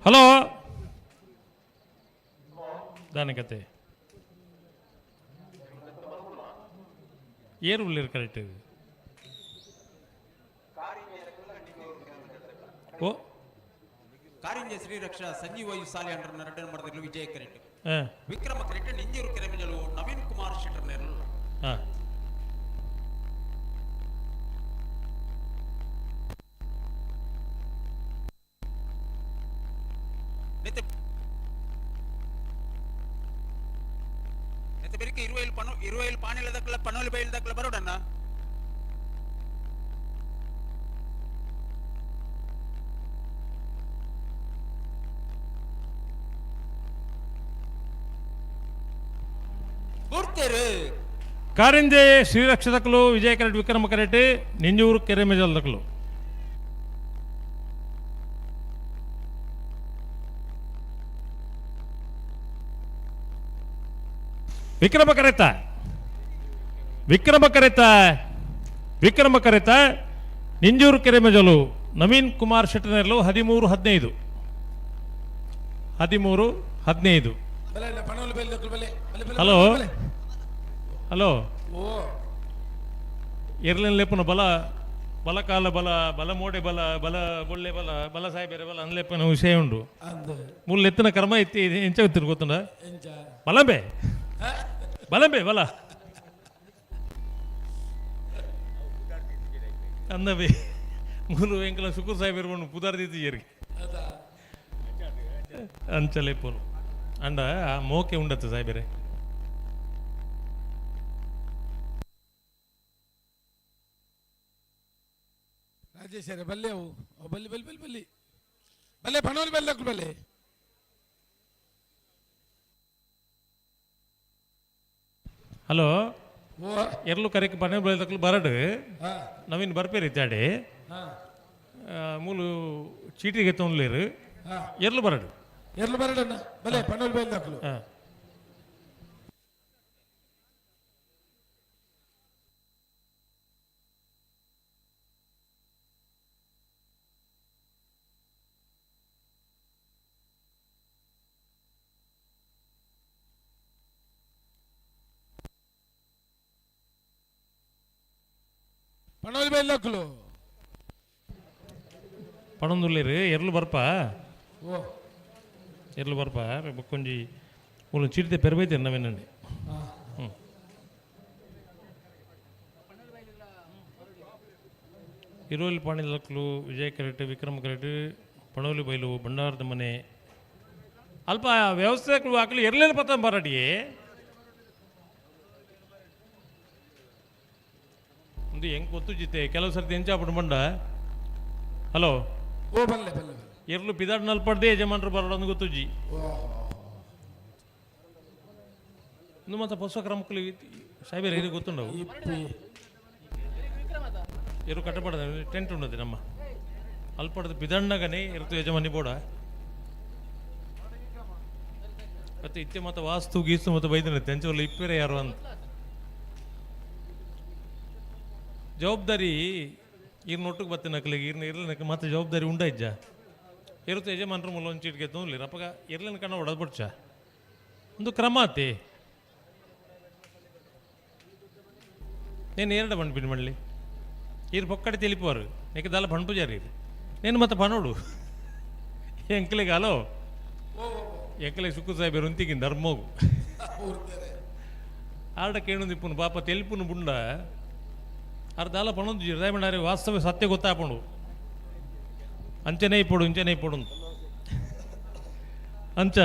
ಹಲೋ ದಾನಕತೆ ಏರು ಉಳ್ಳೇರು ಕರೆಕ್ಟ್ ಇದು. ಓ ಕಾರಿಂಜ ಶ್ರೀರಕ್ಷಾ ಸಂಜೀವ ಸಾಲೆ ಅಂಡರ್ ನರಡನ್ ಮಾಡಿದ್ರು ವಿಜಯ ಕರೆಕ್ಟ್. ವಿಕ್ರಮ ಕರೆಕ್ಟ್ ನಿಂಜೂರು ಕೆರೆಮಿಜಲು ನವೀನ್ ಕುಮಾರ್ ಶೆಟ್ಟರ್ ನೆರಳು. ನೆತ್ತೆ ಬೆರಿಕೆ ಇರುವೈಲ್ ಪಾಣಿಲ ದಕ್ಕಲ ಪಣೋಲಿ ಬೈಲ್ ದಕ್ಕಲ ಬರೋಡಣ್ಣ. ಕಾರಿಂಜೆ ಶ್ರೀರಕ್ಷದಕಲು ವಿಜಯ ಕರೆಟ್ ವಿಕ್ರಮ ಕರೆಟ್ ನಿಂಜೂರು ಕೆರೆಮೆಜಲ್ ದಕ್ಕಲು. ವಿಕ್ರಮ ಕರೆತ ವಿಕ್ರಮ ಕರೆತ ವಿಕ್ರಮ ಕರೆತ ನಿಂಜೂರು ಕೆರೆಮೆಜಲು ನವೀನ್ ಕುಮಾರ್ ಶೆಟ್ಟನೆರ್ಲು 13-15 13-15. ಹಲೋ ಹಲೋ ಎರ್ಲೆನ್ ಲೆಪ್ಪುನ ಬಲ ಬಲಕಾಲ ಬಲ ಬಲ ಮೋಡೆ ಬಲ ಬಲ ಬೊಳ್ಳೆ ಬಲ ಬಲ ಸಾಹೇಬೆರೆ ಬಲ ಅನ್ಲೆಪ್ಪನ ವಿಷಯ ಉಂಡು. ಮುಳ್ಳು ಎತ್ತಿನ ಕರ್ಮ ಎತ್ತಿ ಎಂಚ ಗೊತ್ತಿರು ಗೊತ್ತುಂಡ ಬಲಂಬೆ ಬಲಂಬೆ ಬಲ ಅಂದಬೆ ಮೂಲು ಎಂಕಲ ಶುಕ್ರ ಸಾಹೇಬರು ಪುದಾರ್ ದೀತಿ ಅಂಚಲೆಪ್ಪುನು ಅಂಡ ಆ ಮೋಕೆ ಉಂಡತ್ತು ಸಾಹೇಬರೇ. ರಾಜೇಶ್ವರ ಬಲ್ಲೆ ಅವು ಬಲ್ಲಿ ಬಲ್ಲಿ ಬಲ್ಲಿ ಬಲ್ಲಿ ಬಲ್ಲೆ ಪಣೋಲಿ ಬಲ್ಲೆ ಬಲ್ಲೆ. ಹಲೋ ಎರ್ಲು ಕರೆಕ್ ಪಣೆ ಬೆಳೆದಕ್ಲು ಬರಡು ನವೀನ್ ಬರ್ಪೇರಿ ಇದ್ದಾಡೆ ಮೂಲು ಚೀಟಿಗೆ ತೊಂದ್ಲೇರು ಎರ್ಲು ಬರಡು ಎರ್ಲು ಬರಡಣ್ಣ ಬಲ್ಲೆ ಪಣೋಲಿ ಬೆಳೆದಕ್ಲು. ಪಣೋಲಿ ಬೆಲ್ಲಕ್ಲು ಪಣೊಂದುಲ್ಲೇರು ಎರ್ಲು ಬರ್ಪ. ಓ ಎರ್ಲು ಬರ್ಪ ಬೊಕ್ಕೊಂಜಿ ಮೂಲು ಚೀಟಿದೆ ಪೆರ್ಬೈತೆ ನವೀನಂడి. ಹ್ಞೂ ಇರುವಲ್ಲಿ ಪಾಣಿ ಲಕ್ಲು ವಿಜಯ ಕರೆಟ್ ವಿಕ್ರಮ್ ಕರೆಟ್ ಪಣೋಲಿ ಬೈಲು ಭಂಡಾರದ ಮನೆ ಅಲ್ಪ ವ್ಯವಸ್ಥೆ ಹಾಕಲಿ ಎರ್ಲೇನು ಪತ್ತ ಬರಡಿಯೇ ಒಂದು ಹೆಂಗೆ ಗೊತ್ತು ಜಿತೆ ಕೆಲವು ಸರ್ತಿ ಎಂಚಾಪಡು ಬಂಡ. ಹಲೋ ಓ ಬಲ್ಲೆ ಬಲ್ಲೆ. ಎರ್ಲು ಪಿದಾಡ್ ನಲ್ಪಡ್ದೆ ಯಜಮಾನ್ರು ಬರೋಡೊಂದು ಗೊತ್ತುಜ್ಜಿ ಇನ್ನು ಮತ್ತೆ ಹೊಸ ಕ್ರಮಕ್ಕಲು ಸಾಹೇಬರ ಇದು ಗೊತ್ತುಂಡವು ಎರು ಕಟ್ಟಪಡದ ಟೆಂಟ್ ಉಂಡದೆ ನಮ್ಮ ಅಲ್ಪಡದ ಪಿದಣ್ಣಗನೆ ಇರ್ತು ಯಜಮಾನಿ ಬೋಡ ಮತ್ತೆ ಇತ್ತೆ ಮತ್ತೆ ವಾಸ್ತು ಗೀಸ್ತು ಮತ್ತೆ ಬೈದನ ತೆಂಚೋಲ್ಲ ಇಪ್ಪೇರೆ ಯಾರು ಅಂತ ಜವಾಬ್ದಾರಿ ಈರ್ನ ಒಟ್ಟಿಗೆ ಬತ್ತಿನ ನಕಲಿಗೆ ಈರ್ನ ಇರ್ಲಿನಕ ಮತ್ತೆ ಜವಾಬ್ದಾರಿ ಉಂಡ ಇಜ್ಜ ಇರುತ್ತೆ ಯಜಮಾನ್ರ ಮೂಲ ಒಂದು ಚೀಟ್ಗೆ ತೊಂದ್ಲಿ ಅಪ್ಪಗ ಇರ್ಲಿನ ಕಣ್ಣ ಹೊಡೆದ್ಬಿಡ್ಚ ಒಂದು ಕ್ರಮ ಆತಿ. నేను ಏರಡ ಬಂಡ್ಪಿನ ಮళ్ళీ ಈರು ಪೊಕ್ಕಡೆ ತಿಳಿಪುವರು నీకు దళ పణుపుజారు ఇది నేను ಮತ್ತೆ ಪನೋಡು ಎಂಕ್ಲಿಗೆ ಹಲೋ ಎಂಕ್ಲಿಗೆ ಸುಕ್ಕು ಸಾಹೇಬರು ಉಂತಿಗಿನ ಧರ್ಮೋಗು ಆರ್ಡ ಕೇಣುಂದು ಇಪ್ಪುನು ಪಾಪ ತೆಲಿಪುನು ಬುಂಡ ಆರ್ ದಾಲ ಪಣೊಂದು ದಯಮಂಡಾರೆ ವಾಸ್ತವ ಸತ್ಯ ಗೊತ್ತಾಪುಂಡು ಅಂಚನೆ ಇಪ್ಪೊಡು ಇಂಚನೆ ಇಪ್ಪೊಡು ಅಂಚ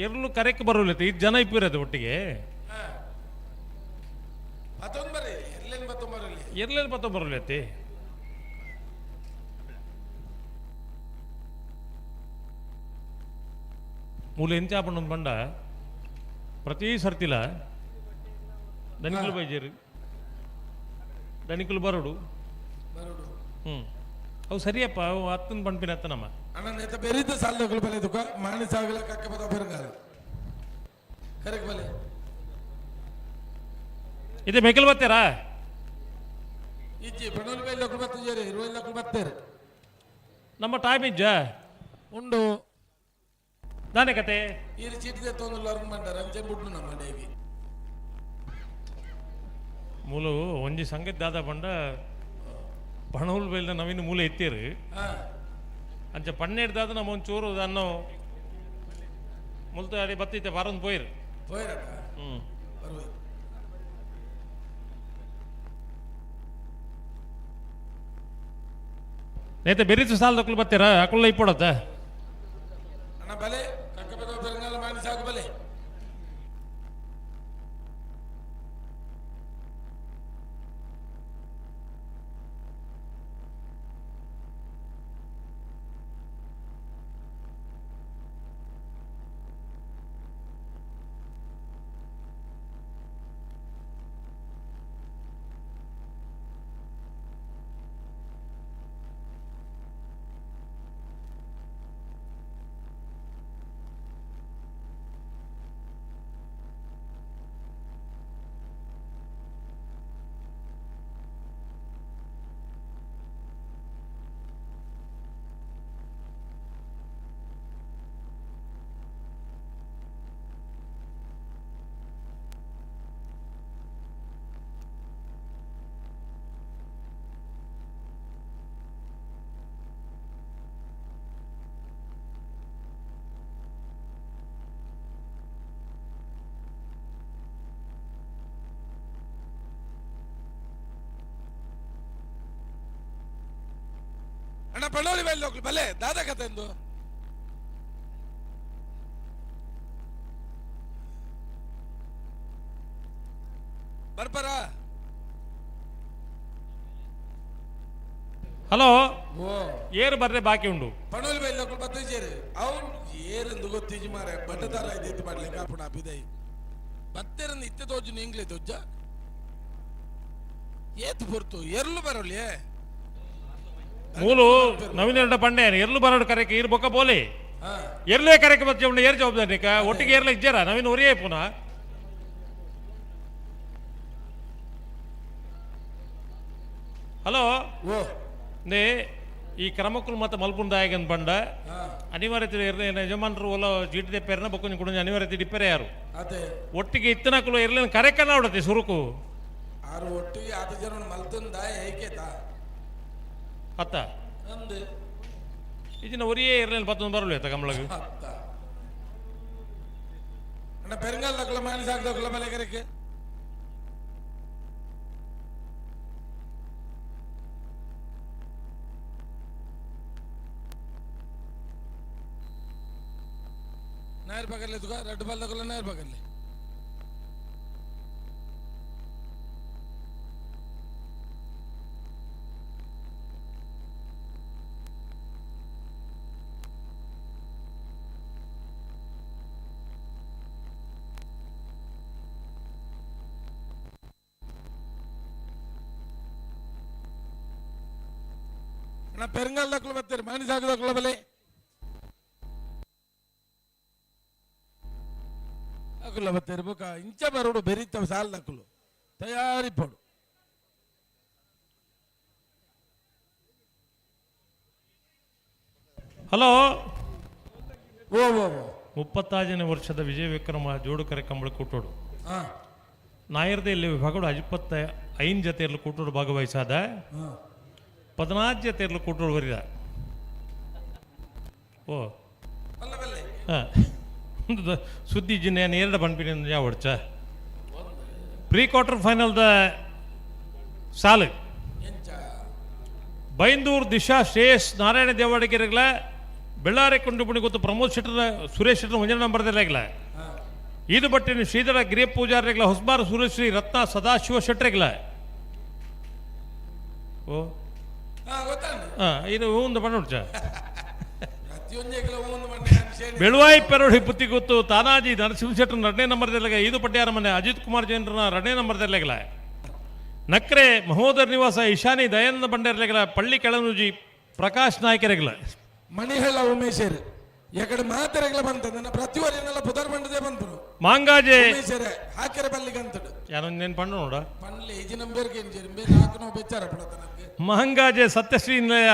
ಎರ್ಲು ಕರೆಕ್ ಬರೋಲ್ಲ ಇದು ಜನ ಇಪ್ಪಿರೋದು ಒಟ್ಟಿಗೆ ಎರ್ಲೇನು ಪತ್ತೊಂದು ಬರೋಲ್ಲ ಅತ್ತಿ. ಮೂಲ ಎಂಚ ಆಪುಂಡು ಪಂಡ ಪ್ರತಿ ಸರ್ತಿಲ ದನಿಕುಲು ಬೈಜೇರು ದನಿಕುಲು ಬರೋಡು. ಹ್ಞೂ ಅವು ಸರಿಯಪ್ಪ, ಅವು ಅತ್ತನ ಪಣ್ಪಿನ ಅತ್ತನಮ್ಮ. ಅಣ್ಣ ನೇತ ಬೆರಿತ ಸಾಲದೊಕ್ಕಲು ಬಲೆ ತುಕ ಮಾಣಿ ಸಾಗಲ ಕಕ್ಕ ಪದ ಪೆರಂಗಾಲ ಕರೆಕ್ ಬಲೆ. ಇದೆ ಮೆಕಲ್ ಬತ್ತೀರಾ? ಇಜ್ಜಿ ಪಣೋಲಿ ಬೈಲ್ ದೊಕ್ಕಲು ಬತ್ತು ಜೇರಿ ಇರುವಲ್ಲಿ ದೊಕ್ಕಲು ಬತ್ತೇರು. ನಮ್ಮ ಟೈಮ್ ಇಜ್ಜ ಉಂಡು ದಾನೆ ಕತೆ ಈರು ಚೀಟಿ ತೊಂದು ಅರ್ನ್ ಮಂಡಾರ ಅಂಚೆ ಬುಡ್ಡು ನಮ್ಮ ಡೇವಿ. ಮೂಲು ಒಂಜಿ ಸಂಗತಿ ದಾದ ಪಂಡ ಪಣೋಲ್ ಬೈಲ್ದ ನವೀನ ಮೂಲ ಎತ್ತೀರು ಅಂಚ ಪನ್ನೆಡ್ದಾದ ನಮ್ಮ ಒಂಚೂರು ಅನ್ನೋ ಮುಲ್ತ ಅಡಿ ಬತ್ತಿತ್ತೆ ಬಾರೊಂದು ಪೋಯಿರು. ಪೋಯಿರಕ್ಕ ಹ್ಞೂ ಬರ್ಬೋದು. ನೇತೆ ಬೆರಿತು ಸಾಲದಕ್ಕಲು ಬತ್ತೀರಾ ಅಕುಲ್ಲ ಇಪ್ಪೊಡತ್ತ? ಅಣ್ಣ ಬಲೆ ಕಕ್ಕ ಪದ ಪೆರಂಗಾಲ ಮಾಣಿ ಸಾಗು ಬಲೆ. ಅಣ್ಣ ಪಣೋಲಿ ಬೈಲ್ ದೊಕ್ಕಲು ಬಲೆ ದಾದ ಕತೆ ಎಂದು. ಬರ್ಪರ? ಹಲೋ ಓ ಏರು ಬರ್ರೆ ಬಾಕಿ ಉಂಡು. ಪಣೋಲಿ ಬೈಲ್ ದೊಕ್ಕಲು ಬತ್ತು ಜೇರು ಅವ್ನು ಏರೆಂದು ಗೊತ್ತಿಜಿ ಮಾರೆ ಬಟ್ಟದಾರ ಇದ್ದಿತ್ತು ಮಾಡ್ಲಿ ಕಾಪುಣ ಅಪಿದೈ ಬತ್ತೆರಂದು ಇತ್ತೆ ತೋಜು ಇಂಗ್ಲೆ ತೋಜ ಏತ್ ಪೊರ್ತು ಎರ್ಲು ಬರೋಲಿ. ಮೂಲು ನವೀನ ಎರಡ ಪಂಡೆ ಎರ್ಲು ಬರೋಡು ಕರೆಕ್ ಈರು ಬೊಕ್ಕ ಬೋಲಿ ಎರ್ಲೇ ಕರೆಕ್ ಬಚ್ಚ ಉಂಡು ಏರ್ ಜವಾಬ್ದಾರಿ ಒಟ್ಟಿಗೆ ಏರ್ಲ ಇಜ್ಜಾರ ನವೀನ ಒರಿಯೇ ಪುನಃ. ಹಲೋ ಓ ನೇ ಈ ಕ್ರಮಕ್ಕಲು ಮತ್ತೆ ಮಲ್ಪುಂದಾಯಗನ್ ಬಂಡ ಅನಿವಾರ್ಯತೆ ಯಜಮಾನರು ಒಲ ಚೀಟಿ ತೆಪ್ಪೇರನ ಬೊಕ್ಕೊಂಜಿ ಕುಡೊಂಜಿ ಅನಿವಾರ್ಯತೆ ಡಿಪ್ಪರೆ ಯಾರು ಅದೇ ಒಟ್ಟಿಗೆ ಇತ್ತನಕುಲು ಎರ್ಲಿನ ಕರೆಕನ್ನ ಉಡತಿ ಸುರುಕು. ಆರು ಒಟ್ಟಿಗೆ ಆತ ಜನ ಮಲ್ತಂದ ಏಕೇತ ಅತ್ತ ಅಂದು ಇಜಿನ ಒರಿಯೇ ಇರಲಿಲ್ಲ ಪತ್ತೊಂದು ಬರಲು ಆಯ್ತಾ ಕಮಲಗ್. ಅಣ್ಣ ಪೆರಂಗಾಲ್ ದಕ್ಕಲ ಮಾನಿ ಸಾಕ್ ದಕ್ಕಲ ಬಲೆ ಕರೆಕ್ಕೆ. ನಾಯರ್ ಪಕಡ್ಲೆ ತುಕ ರಡ್ಡು ಬಾಲ್ ದಕ್ಕಲ ನಾಯರ್ ಪಕಡ್ಲೆ. ಅಣ್ಣ ಪೆರಂಗಾಲ್ ದಕ್ಕಲ ಬರ್ತೀರಿ ಮಾನಿ ಸಾಕ್ ದಕ್ಕಲ ಬಲೆ. ಅಕುಲ ಬತ್ತೇರು ಬೊಕ ಇಂಚ ಬರೋಡು ಬೆರಿತ ಸಾಲ್ ದಕ್ಕಲು ತಯಾರಿ ಪೋಡು. ಹಲೋ. ಓ ಓ ಓ. 36ನೇ ವರ್ಷದ ವಿಜಯ ವಿಕ್ರಮ ಜೋಡುಕರೆ ಕಂಬಳ ಕೂಟೋಡು. ನಾಯರ್ದ ಇಲ್ಲಿ ವಿಭಾಗಡು 25 ಜೊತೆಯಲ್ಲಿ ಕೂಟೋಡು ಭಾಗವಹಿಸಾದ. 14 ಜೊತೆಯಲ್ಲಿ ಕೂಟೋಡು ಬರಿದ. ಓ. ಸುದ್ದಿ ಜಿನ್ನೆ ಎರಡು ಬಂದ್ಬಿಡಿ ಯಾವ ಹೊಡ್ಚ ಪ್ರೀ ಕ್ವಾರ್ಟರ್ ಫೈನಲ್ದ ಸಾಲು ಬೈಂದೂರು ದಿಶಾ ಶ್ರೇಯಸ್ ನಾರಾಯಣ ದೇವಾಡಿಗೆರೆಗಳ ಬೆಳ್ಳಾರೆ ಕೊಂಡುಪುಣಿ ಗೊತ್ತು ಪ್ರಮೋದ್ ಶೆಟ್ಟರ್ ಸುರೇಶ್ ಶೆಟ್ಟರ್ ಒಂಜನ ನಂಬರ್ದಲ್ಲಾಗಲ ಇದು ಬಟ್ಟಿನ ಶ್ರೀಧರ ಗಿರಿಯ ಪೂಜಾರಿಗಳ ಹೊಸಬಾರ ಸುರೇಶ್ರೀ ರತ್ನ ಸದಾಶಿವ ಶೆಟ್ಟರೆಗಳ. ಓ ಇದು ಒಂದು ಬಣ್ಣ ಹೊಡ್ಚ ಬೆಳುವಾಯಿ ಪೆರೋಡಿ ಬುತ್ತಿ ಗೊತ್ತು ತಾನಾಜಿ ನರಸಿಂಹ ಶೆಟ್ಟರ್ ಎರಡನೇ ನಂಬರ್ದಲ್ಲಾಗ ಐದು ಪಟ್ಯಾರ ಮನೆ ಅಜಿತ್ ಕುಮಾರ್ ಜೈನರನ ಎರಡನೇ ನಂಬರ್ದಲ್ಲಾಗಲ ನಕ್ರೆ ಮಹೋದರ್ ನಿವಾಸ ಈಶಾನಿ ದಯಾನಂದ ಬಂಡೇರ್ಲೆಗಲ ಪಳ್ಳಿ ಕೆಳನುಜಿ ಪ್ರಕಾಶ್ ನಾಯ್ಕರೆಗಲ ಮಣಿಹಳ್ಳ ಉಮೇಶರ್ ಎಕಡೆ ಮಾತೆರೆಗಲ ಬಂತಂದ ಪ್ರತಿವರಿನೆಲ್ಲ ಪುದರ್ ಬಂಡದೆ ಬಂತರು ಮಾಂಗಾಜೆ ಉಮೇಶರೇ ಹಾಕೆರೆ ಬಲ್ಲಿಗೆ ಅಂತಡು ಯಾರೋ ನೇನು ಪಂಡು ನೋಡ ಪಂಡ್ಲೆ ಇಜಿ ನಂಬೇರ್ಗೆ ಇಂಜೇರಿ ಬೇರೆ ಹಾಕು ಬೆಚ್ಚಾರ ಪಡತ ನನಗೆ. ಮಹಂಗಾಜೆ ಸತ್ಯಶ್ರೀ ನಿಲಯ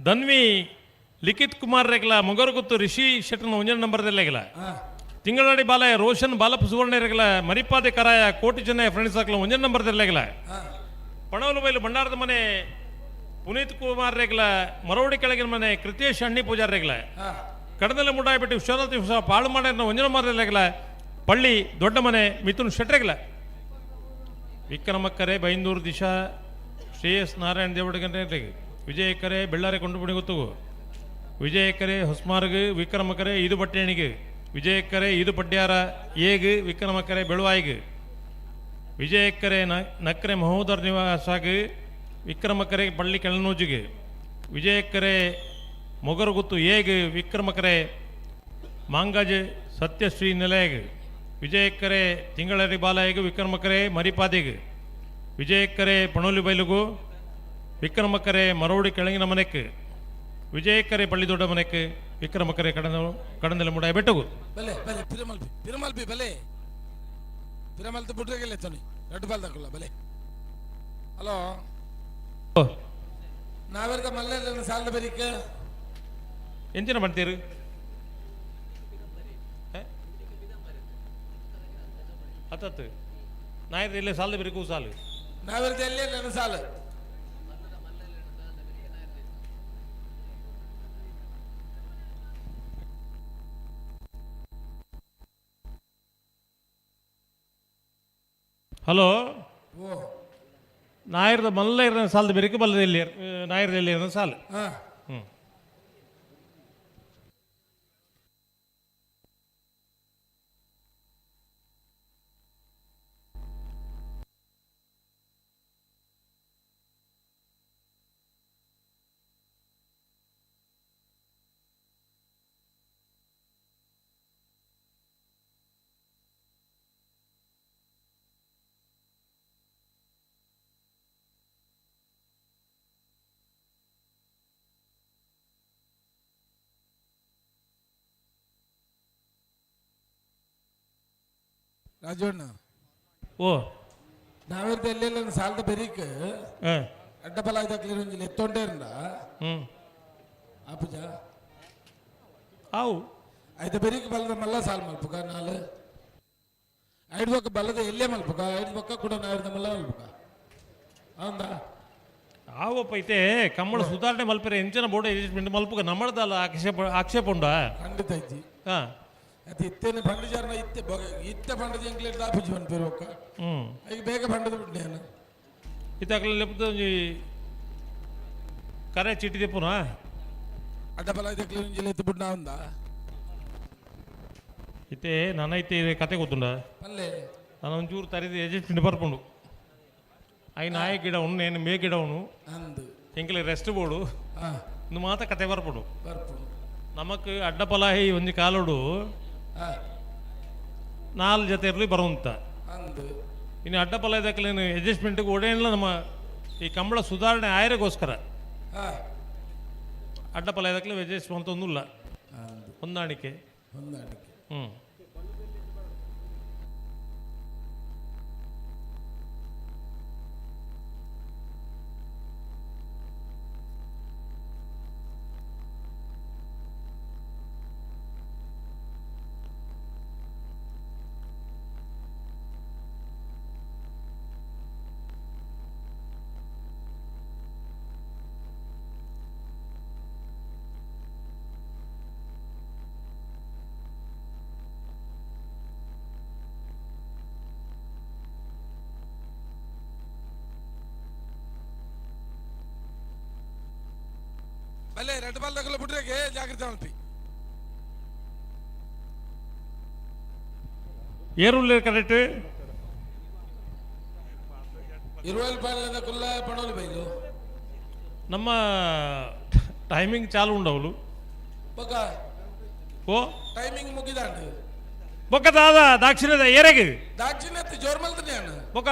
ಧನ್ವಿ ಲಿಖಿತ್ ಕುಮಾರ್ ರೇಗಲ ಮೊಗರುಗುತ್ತು ರಿಷಿ ಶೆಟ್ಟನ ಒಂಜನ ನಂಬರ್ದಲ್ಲೇಗಲ ತಿಂಗಳಾಡಿ ಬಾಲಯ ರೋಷನ್ ಬಾಲಪ್ಪ ಸುವರ್ಣ ರೇಗಲ ಮರಿಪಾದೆ ಕರಾಯ ಕೋಟಿ ಚೆನ್ನೈ ಫ್ರೆಂಡ್ಸ್ ಸರ್ಕಲ್ ಒಂಜನ ನಂಬರ್ದಲ್ಲೇಗಲ ಪಣವಲು ಬೈಲು ಭಂಡಾರದ ಮನೆ ಪುನೀತ್ ಕುಮಾರ್ ರೇಗಲ ಮರವಡಿ ಕೆಳಗಿನ ಮನೆ ಕೃತೇಶ್ ಅಣ್ಣಿ ಪೂಜಾರ್ ರೇಗಲ ಕಡದಲೆ ಮುಡಾಯ್ಬಿಟ್ಟು ವಿಶ್ವನಾಥ ವಿಶ್ವ ಪಾಳು ಮಾಡ ಒಂಜನ ಮಾರಲೇಗಲ ಪಳ್ಳಿ ದೊಡ್ಡ ಮನೆ ಮಿಥುನ್ ಶೆಟ್ರೆಗಲ ವಿಕ್ರಮಕ್ಕರೆ ಬೈಂದೂರು ದಿಶಾ ಶ್ರೇಯಸ್ ನಾರಾಯಣ ದೇವಡಗಂಟೆ ವಿಜಯಕರೆ ಬೆಳ್ಳಾರೆ ಕೊಂಡುಪುಣಿ ಗೊತ್ತು ವಿಜಯಕರೆ ಹೊಸ್ಮಾರ್ಗ್ ವಿಕ್ರಮಕರೆ ಇದು ಬಟ್ಟೆಣಿಗೆ ವಿಜಯಕರೆ ಇದು ಪಡ್ಯಾರ ಏಗ್ ವಿಕ್ರಮಕರೆ ಬೆಳುವಾಯಿಗ್ ವಿಜಯಕರೆ ನಕ್ರೆ ಮಹೋದರ್ ನಿವಾಸಾಗ್ ವಿಕ್ರಮಕರೆ ಪಳ್ಳಿ ಕೆಳನೂಜಿಗೆ ವಿಜಯಕರೆ ಮೊಗರುಗುತ್ತು ಏಗ್ ವಿಕ್ರಮಕರೆ ಮಾಂಗಾಜ್ ಸತ್ಯಶ್ರೀ ನಿಲಯಗ್ ವಿಜಯಕರೆ ತಿಂಗಳರಿ ಬಾಲಯಗ್ ವಿಕ್ರಮಕರೆ ಮರಿಪಾದಿಗ್ ವಿಜಯಕರೆ ಪಣೋಲಿ ಬೈಲುಗು ವಿಕ್ರಮಕರೆ ಮರೋಡಿ ಕೆಳಗಿನ ಮನೆಕ್ ವಿಜಯಕರೆ ಪಳ್ಳಿ ದೊಡ್ಡ ಮನೆಕ್ ವಿಕ್ರಮಕರೆ ಕಡಂದ ಕಡಂದಲೆ ಮುಡಾಯ ಬೆಟ್ಟಗು ಬಲೆ ಬಲೆ ಪಿರಮಲ್ಪಿ ಪಿರಮಲ್ಪಿ ಬಲೆ ಪಿರಮಲ್ತ ಬುಡ್ರೆಗೆಲ್ಲ ತೊನಿ ರಡ್ಡು ಬಾಲ್ ದಕ್ಕಲ್ಲ ಬಲೆ. ಹಲೋ ನಾವೆರ್ದ ಮಲ್ಲೆಲ್ಲ ಸಾಲದ ಬರೀಕ ಎಂಚಿನ ಮಾಡ್ತೀರಿ ಹತ್ತತ್ತು ನಾಯರ್ ಇಲ್ಲೇ ಸಾಲದ ಬರೀಕು ಸಾಲು ನಾವೆರ್ದ ಎಲ್ಲೇ ನನ್ನ ಸಾಲು. ಹಲೋ ಓ ನಾಯರ್ದ ಮಲ್ಲ ಇರ ಸಾಲದ ಬೆರಿಕೆ ಬಲ್ಲದ ಎಲ್ಲಿ ನಾಯರ್ದ ಎಲ್ಲಿ ಸಾಲು. ಹ್ಞೂ ರಾಜಣ್ಣ. ಓ ನಾವೆರ್ದ ಎಲ್ಲೆಲ್ಲ ಸಾಲದ ಬೆರಿಕ್ ಅಡ್ಡಬಲ ಇದಾಕ್ಲಿ ಒಂಜಿ ಎತ್ತೊಂಡೇರ್ನ ಆಪುಜ ಆವು ಐತ ಬೆರಿಕ್ ಬಲದ ಮಲ್ಲ ಸಾಲ್ ಮಲ್ಪುಕ ನಾಲ್ ಐದು ಬಕ್ಕ ಬಲದ ಎಲ್ಲೇ ಮಲ್ಪುಕ ಐದು ಬಕ್ಕ ಕೂಡ ನಾವಿರ್ದ ಮಲ್ಲ ಮಲ್ಪುಕ ಹೌದಾ? ಆವಪ್ಪ ಐತೆ ಕಂಬಳ ಸುಧಾರಣೆ ಮಲ್ಪರೆ ಎಂಚಿನ ಬೋರ್ಡ್ ಅಡ್ಜಸ್ಟ್ಮೆಂಟ್ ಮಲ್ಪುಗ ನಮ್ಮದಲ್ಲ ಆಕ್ಷೇಪ ಆಕ್ಷೇಪ ಉಂಡಾ? ಖಂಡಿತ ಇಜ್ಜಿ. ಹಾ. ಅದು ಇತ್ತೇನೆ ಪಂಡಜಾರನ ಇತ್ತೆ ಇತ್ತೆ ಪಂಡದ ಎಂಕ್ಲೇಟ್ ದಾಪುಜಿ ಪನ್ಪೇರು ಒಕ್ಕ. ಈಗ ಬೇಗ ಪಂಡದ ಬಿಡ್ನೇನು. ಇತ್ತಾಕಲೆ ಲೆಪ್ಪದ ಒಂಜಿ ಕರೆ ಚೀಟಿ ದೆಪ್ಪುನ. ಅಡ್ಡಬಲ ಇದಕ್ಕೆ ಒಂಜಿ ಲೆತ್ತು ಬಿಡ್ನ ಉಂದ. ಇತ್ತೆ ನನ್ನ ಇತ್ತೆ ಕತೆ ಗೊತ್ತುಂಡ. ಪಲ್ಲೆ. ನಾನು ಒಂಚೂರು ತರಿದ ಅಡ್ಜಸ್ಟ್ಮೆಂಟ್ ಬರ್ಪುಂಡು. ಐನ್ ಆಯ ಗಿಡ ಉಣ್ಣು ನೇನು ಮೇ ಗಿಡ ಉಣ್ಣು. ಅಂದು. ಎಂಕಲೆ ರೆಸ್ಟ್ ಬೋಡು. ಹಾ. ಇಂದು ಮಾತ ಕತೆ ಬರ್ಪುಂಡು. ಬರ್ಪುಂಡು. ನಮಕ್ ಅಡ್ಡಪಲಾಹಿ ಒಂಜಿ ಕಾಲೋಡು. ಹಾ. ನಾಲ್ ಜೊತೆ ಇರಲಿ ಬರುವಂತ. ಅಂದು. ಇನ್ನು ಅಡ್ಡಪಲಾಯದಕ್ಕಲೇನು ಅಡ್ಜಸ್ಟ್ಮೆಂಟ್ಗೆ ಒಡೆಯಲ್ಲ ನಮ್ಮ ಈ ಕಂಬಳ ಸುಧಾರಣೆ ಆಯರೆಗೋಸ್ಕರ. ಹಾ. ಅಡ್ಡಪಲಾಯದಕ್ಕಲೆ ಅಡ್ಜಸ್ಟ್ ಅಂತ ಒಂದಿಲ್ಲ. ಹೊಂದಾಣಿಕೆ. ಹೊಂದಾಣಿಕೆ. ಹ್ಮ್. ಬಲ್ಲೆ ರೆಡ್ ಬಾಲ್ ತಗೊಳ್ಳ ಬಿಟ್ರೆಗೆ ಜಾಗ್ರತೆ ಮಲ್ಪಿ. ಏರುಳ್ಳಿ ಕರೆಕ್ಟ್. ಇರುವಲ್ ಪಾಲದ ಕುಲ್ಲ ಪಣೋಲಿ ಬೈಲು. ನಮ್ಮ ಟೈಮಿಂಗ್ ಚಾಲು ಉಂಡವಲು. ಬೊಕ್ಕ. ಓ. ಟೈಮಿಂಗ್ ಮುಗಿದಾಂಡು. ಬೊಕ್ಕ ದಾದ ದಾಕ್ಷಿಣದ ಏರೆಗೆ. ದಾಕ್ಷಿಣತೆ ಜೋರ್ ಮಲ್ತನೆ ಅಣ್ಣ. ಬೊಕ್ಕ.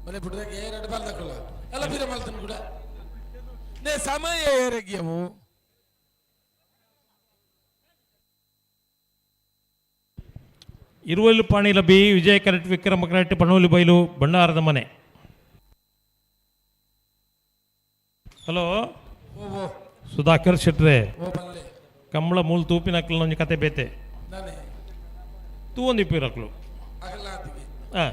ಬಲೆ ಬಿಡ್ರೆಗೆ ರೆಡ್ ಬಾಲ್ ತಗೊಳ್ಳ. ಎಲ್ಲ ಬೀರ ಮಲ್ತನ ಕೂಡ. ನೇ ಸಮಯ ಏರೆಗೆ ಅವು. ಇರುವಲ್ಲು ಪಾಣಿಲ ಬಿ ವಿಜಯ ಕರೆಕ್ಟ್ ವಿಕ್ರಮ ಕರೆಕ್ಟ್ ಪಣೋಲಿ ಬೈಲು ಭಂಡಾರದ ಮನೆ. ಹಲೋ. ಓ. ಸುಧಾಕರ್ ಶೆಟ್ರೆ. ಓ ಬಲ್ಲೆ. ಕಂಬಳ ಮೂಲ ತೂಪಿನ ಒಂಜಿ ಕತೆ ಬೇತೆ. ನಾನೇ. ತೂ ಒಂದು ಇಪ್ಪಿರಕ್ಲು. ಅಗಲಾತಿಗೆ. ಹಾ.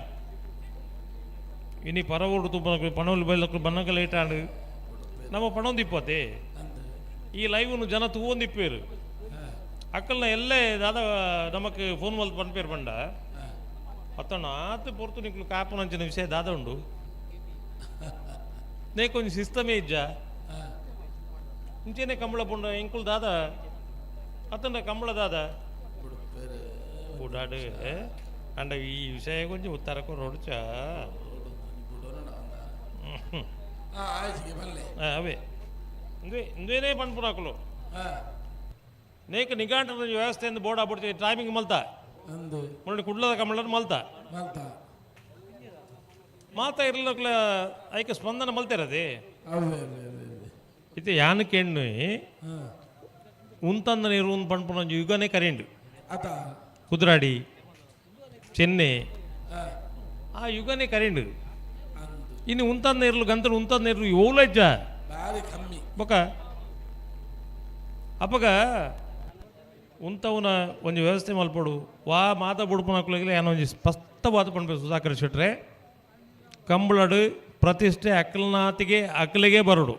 ಇನಿ ಪರವೂರು ತೂಪನಕ್ಲು ಪಣೋಲಿ ಬೈಲಕ್ಲು ಬನ್ನಕ ಲೇಟ್ ಆಂಡ್. ನಮ್ಮ ಪಣೊಂದು ಇಪ್ಪತ್ತೆ. ಈ ಲೈವ್ನು ಜನ ತೂವೊಂದು ಇಪ್ಪೇರು. ಅಕ್ಕಲ್ನ ಎಲ್ಲೇ ದಾದ ನಮಕ್ ಫೋನ್ ಮಲ್ತ್ ಪನ್ಪೇರು ಪಂಡ. ಅತ್ತಣ್ಣ ಆತು ಪೊರ್ತು ನಿಕ್ಲು ಕಾಪುನಂಚಿನ ವಿಷಯ ದಾದ ಉಂಡು. ನೇ ಕೊಂಚ ಸಿಸ್ತಮೇ ಇಜ್ಜ. ಇಂಚೆನೆ ಕಂಬಳ ಪುಂಡ ಎಂಕುಲ್ ದಾದ ಅತ್ತಂಡ ಕಂಬಳ ದಾದ ಬುಡಾಡು ಅಂಡ ಈ ವಿಷಯ ಕೊಂಚ ಉತ್ತರ ಕೊರೊಡ್ಚ. ಹಾ ಆಯ್ತು ಬಲ್ಲೆ. ಅವೇ ಇಂದುವೆ ಇಂದುವೇನೇ ಪನ್ಪುನಾಕುಲು. ಹಾ. ನೇಕ ನಿಘಂಟದ ವ್ಯವಸ್ಥೆಯಿಂದ ಬೋರ್ಡ್ ಆಗ್ಬಿಡ್ತೀವಿ ಟೈಮಿಂಗ್ ಮಲ್ತ. ಅಂದು. ಮೊನ್ನೆ ಕುಡ್ಲದ ಕಂಬಳ ಮಲ್ತ. ಮಲ್ತ. ಮಾತಾ ಇರ್ಲಕ್ಲ ಐಕ ಸ್ಪಂದನ ಮಲ್ತಿರದೆ. ಅವೇ ಅವೇ ಅವೇ. ಇತ್ತೆ ಯಾನ್ ಕೆಣ್ಣು ಹಾ. ಉಂತಂದ ನೀರು ಒಂದು ಪನ್ಪುನ ಒಂಜಿ ಯುಗನೇ ಕರೆಂಡು. ಅತ. ಕುದ್ರಾಡಿ ಚೆನ್ನೆ ಹಾ. ಆ ಯುಗನೇ ಕರೆಂಡು. ಇನ್ನು ಉಂತಂದ ಇರ್ಲು ಗಂತಲು ಉಂತಂದ ಇರ್ಲು ಓಲಜ್ಜ. ಬಾರಿ ಕಮ್ಮಿ. ಬೊಕ ಅಪಗ ಉಂತವನ ಒಂಜಿ ವ್ಯವಸ್ಥೆ ಮಲ್ಪೊಡು ವಾ ಮಾತ ಬುಡ್ಪುನಕುಲೆಗ್ಲ ಯಾನ್ ಒಂಜಿ ಸ್ಪಷ್ಟವಾದ ಪನ್ಪೆ ಸುಧಾಕರ್ ಶೆಟ್ರೆ ಕಂಬಳಡು ಪ್ರತಿಷ್ಠೆ ಅಕ್ಕಲ್ನಾತಿಗೆ ಅಕ್ಕಲಿಗೆ ಬರಡು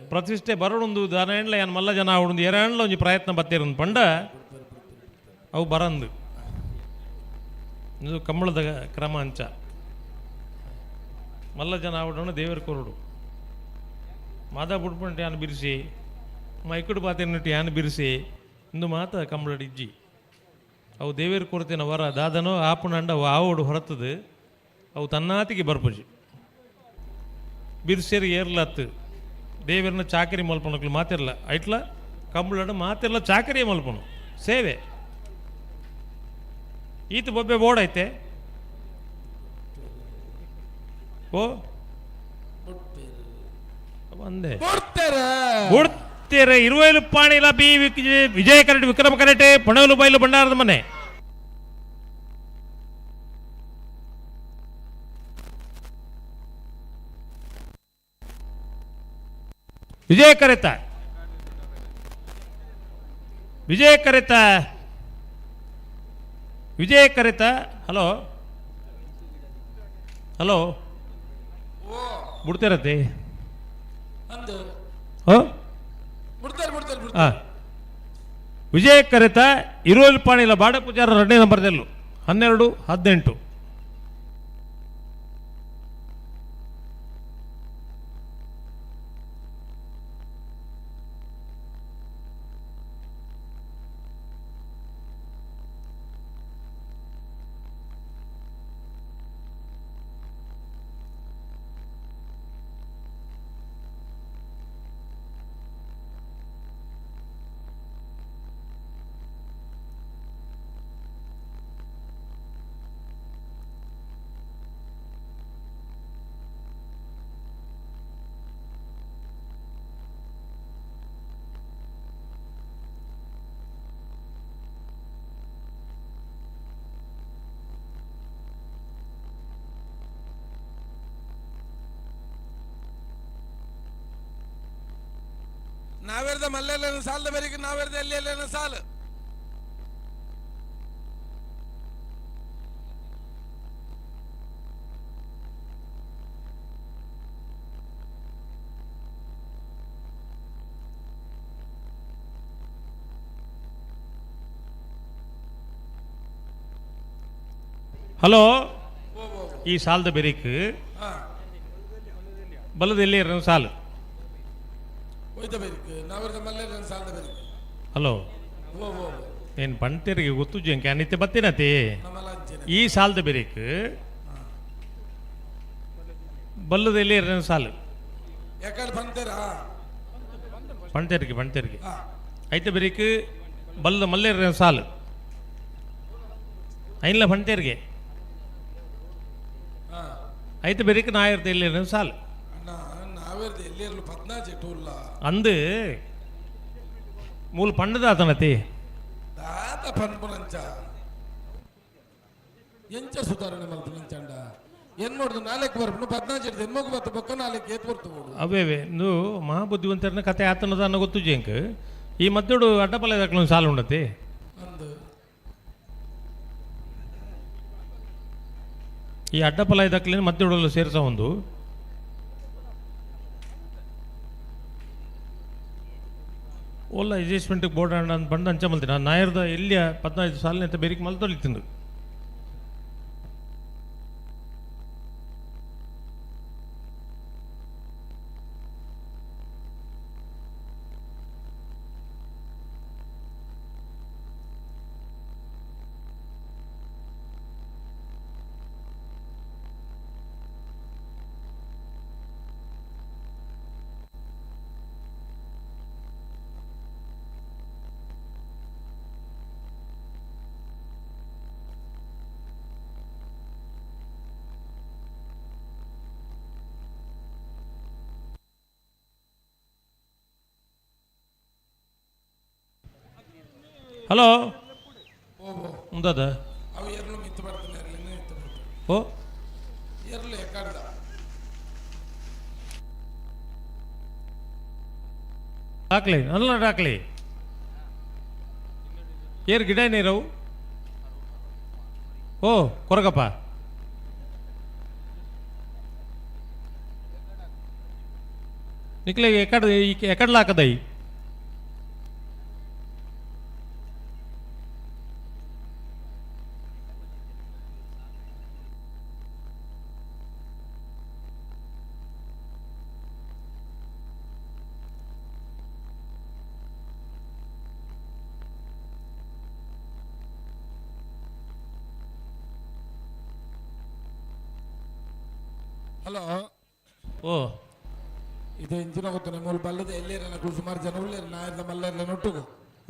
ಪ್ರತಿಷ್ಠೆ ಬರಡೊಂದು ದನೇಂಡ್ಲ ಯಾನ್ ಮಲ್ಲ ಜನ ಆವೊಂದು ಎರಾಂಡ್ಲ ಒಂಜಿ ಪ್ರಯತ್ನ ಬತ್ತೇರೊಂದು ಪಂಡ ಅವು ಬರಂದು ಇದು ಕಂಬಳದ ಕ್ರಮ ಅಂಚ ಮಲ್ಲ ಜನ ಆವಡೋಣ ದೇವರ ಕೊರಡು ಮಾದ ಬುಡ್ಪಂಟು ಯಾನ್ ಬಿರ್ಸಿ ಮೈಕುಡು ಪಾತೆರ್ನಟ್ಟು ಯಾನ್ ಬಿರ್ಸಿ ಇಂದು ಮಾತ ಕಂಬಳಡ್ ಇಜ್ಜಿ ಅವು ದೇವೇರು ಕೊರತಿನ ವರ ದಾದನೋ ಆಪುನಂಡ ಅವು ಆವೋಡು ಹೊರತದು ಅವು ತನ್ನಾತಿಗೆ ಬರ್ಪುಜಿ ಬಿರ್ಸೇರಿ ಏರ್ಲತ್ತು ದೇವರನ್ನ ಚಾಕರಿ ಮಲ್ಪನಕ್ಲು ಮಾತಿರಲ್ಲ ಐಟ್ಲ ಕಂಬಳಡು ಮಾತಿರಲ್ಲ ಚಾಕರಿ ಮಲ್ಪನು ಸೇವೆ ಈತ ಬೊಬ್ಬೆ ಬೋರ್ಡ್ ಐತೆ ಓ ಒಂದೇ ಬುಡ್ತೇರೆ ಇರುವೈಲು ಪಾಣಿಲ ಬಿ ವಿಜಯ ಕರೆಟ್ ವಿಕ್ರಮ ಕರೆಟೆ ಪಣವಲು ಬೈಲು ಭಂಡಾರದ ಮನೆ. ವಿಜಯ ಕರೆತ ವಿಜಯ ಕರೆತ ವಿಜಯ ಕರೆತ ಹಲೋ ಹಲೋ ಬುಡ್ತಿರತ್ತೆ. ಅಂದು. ಹೋ? ಬಿಡ್ತಾರೆ ಬಿಡ್ತಾರೆ. ಆ. ವಿಜಯ ಕರೆತ ಇರುವಲ್ ಪಾಣಿಲ ಬಾಡ ಪೂಜಾರ ಎರಡನೇ ನಂಬರ್ದಲ್ಲೂ 12 18. ನಾವೇರ್ದ ಮಲ್ಲೆಲ್ಲ ಸಾಲದ ಬೇರೆ ನಾವೇರ್ದ ಎಲ್ಲಿ ಎಲ್ಲ ಸಾಲು. ಹಲೋ, ಈ ಸಾಲದ ಬೆರಿಕ್ ಬಲದ ಎಲ್ಲಿ ಸಾಲು? ಹಲೋ, ಏನು ಪಂತೇರಿಗೆ ಗೊತ್ತು ಜಂಕೆ ಅನಿತೆ ಬತ್ತಿನತಿ. ಈ ಸಾಲದ ಬೆರಿಕ್ ಬಲ್ಲದ ಎಲ್ಲಿ ಸಾಲು? ಪಂತೇರಿಗೆ ಪಂತೇರಿಗೆ ಐತೆ ಬೆರಿಕ್ ಬಲ್ಲದ ಮಲ್ಲೇರ ಸಾಲು ಐನ್ಲ ಪಂತೇರಿಗೆ ಐತೆ ಬೆರಿಕ್ ನಾಯರ್ದ ಎಲ್ಲಿ ಸಾಲು ಅಂದು ಮೂಲ ಪಂಡದ ಆತನತಿ ದಾತ ಪನ್ಪುನಂಚ ಎಂಚ ಸುಧಾರಣೆ ಮಲ್ಪುನಂಚಂಡ ಏನ್ ನೋಡುದು ನಾಲ್ಕು ಬರ್ಪುನು ಪದ್ನಾಜ್ ಎನ್ಮೊಗು ಬತ್ತ ಬೊಕ್ಕ ನಾಲ್ಕು ಏತ್ ಬರ್ತು ಅವೇ ಇಂದು ಮಹಾಬುದ್ಧಿವಂತರನ ಕತೆ ಆತನದ ಅನ್ನೋ ಗೊತ್ತು ಜಂಕ್ ಈ ಮದ್ದೋಡು ಅಡ್ಡಪಲ್ಲ ದಾಖಲು ಸಾಲು ಉಂಡತಿ. ಈ ಅಡ್ಡಪಲ ದಾಖಲೆ ಮದ್ದೋಡಲ್ಲ ಸೇರ್ಸ ಒಂದು ಓಲ್ಲ ಅಡ್ಜಸ್ಟ್ಮೆಂಟ್ಗೆ ಬೋರ್ಡ್ ಅಂತ ಬಂದು ಅಂಚ ಮಲ್ತೀನಿ ನಾನು ನಾಯರ್ದ ಎಲ್ಲಿಯ 15 ಸಾಲಿನ ಅಂತ ಬೇರೆ ಮಲ್ತೊಲಿತಿಂದು. ಹಲೋ, ಉಂದದ ಓ ಹಾಕ್ಲಿ ಅಲ್ಲ ಹಾಕ್ಲಿ ಏರ್ ಗಿಡ ನೀರವು. ಓ ಕೊರಗಪ್ಪ ನಿಕ್ಲೆ ಎಕಡ ಎಕಡ್ಲಾಕದೈ ಹಲೋ. ಓ ಇದು ಇಂಚಿನ ಗೊತ್ತು ಮೂಲ ಬಲ್ಲದ ಎಲ್ಲೇರನ ಸುಮಾರು ಜನ ಉಳ್ಳೇರು ನಾಯರ್ದ ಮಲ್ಲೇರ್ಲ ನೊಟ್ಟುಗು.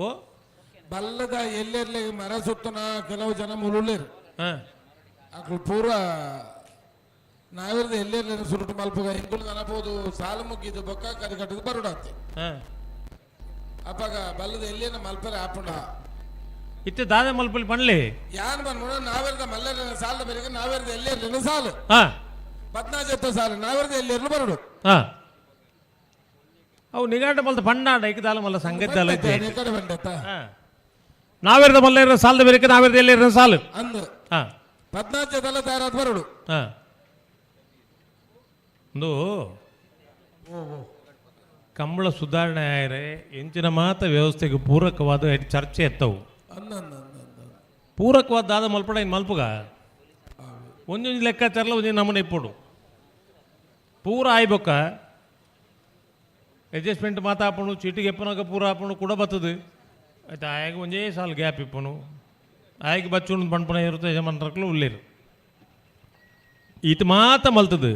ಓ ಬಲ್ಲದ ಎಲ್ಲೆರ್ಲೆ ಮರ ಸುತ್ತನ ಕೆಲವು ಜನ ಮೂಲ ಉಳ್ಳೇರು ಅಕ್ಲು ಪೂರ ನಾವಿರದ ಎಲ್ಲೆರ್ಲೆ ಸುರುಟು ಮಲ್ಪುಗ ಇಂಕುಲು ನನಬೋದು ಸಾಲು ಮುಗ್ಗಿದ್ದು ಬೊಕ್ಕ ಕರಿ ಕಟ್ಟದು ಬರುಡಾತೆ. ಅಪ್ಪಾಗ ಬಲ್ಲದ ಎಲ್ಲೇನ ಮಲ್ಪರೆ ಆಪುಂಡ ಇತ್ತೆ ದಾದ ಮಲ್ಪಲಿ ಪಣ್ಲಿ ಯಾನ್ ಬಂದ್ಬಿಡ ನಾವೆರ್ದ ಮಲ್ಲೇರ್ನ ಸಾಲದ ಬೇರೆ ನಾವೆರ್ದ ಎಲ್ಲೇರ್ಲಿನ ಸಾಲು ಪದ್ನಾಜತ್ತ ಸಾಲು ನಾವೆರ್ದ ಎಲ್ಲೇರ್ಲು ಬರುಡು. ಅವು ನಿಗಾಟ ಮಲ್ತ ಪಂಡಾಂಡ ಐಕದಾಲ ಮಲ್ಲ ಸಂಗತಿ ಕಡೆ ಬಂಡತ್ತ ನಾವೆರ್ದ ಮಲ್ಲೇರ ಸಾಲದ ಬೇರೆ ನಾವೆರ್ದ ಎಲ್ಲೇರ ಸಾಲು ಅಂದು ಪದ್ನಾಜತ್ತಲ್ಲ ತಯಾರಾದ ಬರುಡು. ಒಂದು ಕಂಬಳ ಸುಧಾರಣೆ ಆಯರೆ ಎಂಚಿನ ಮಾತ ವ್ಯವಸ್ಥೆಗೆ ಪೂರಕವಾದ ಚರ್ಚೆ ಎತ್ತವು. ಪೂರಕವಾದ ದಾದ ಮಲ್ಪಡ ಇನ್ನು ಮಲ್ಪುಗ ಒಂಜೊಂಜಿ ಲೆಕ್ಕಾಚಾರಲ ಒಂಜಿ ನಮೂನೆ ಇಪ್ಪುಡು ಪೂರ ಆಯ್ಬೊಕ್ಕ ಅಡ್ಜಸ್ಟ್ಮೆಂಟ್ ಮಾತ ಆಪುಂಡು, ಚೀಟಿಗೆ ಎಪ್ಪನಾಗ ಪೂರ ಆಪುಂಡು, ಕೂಡ ಬರ್ತದೆ. ಆಯ್ತು, ಆಯಾಗ ಒಂಜೇ ಸಾಲು ಗ್ಯಾಪ್ ಇಪ್ಪುನು, ಆಯ್ಕೆ ಬಚ್ಚುಂಡು ಪಣ್ಪುನ ಇರುತ್ತೆ ಯಜಮಾನ್ರಕ್ಲು ಉಳ್ಳೇರು. ಈತ ಮಾತ ಮಲ್ತದು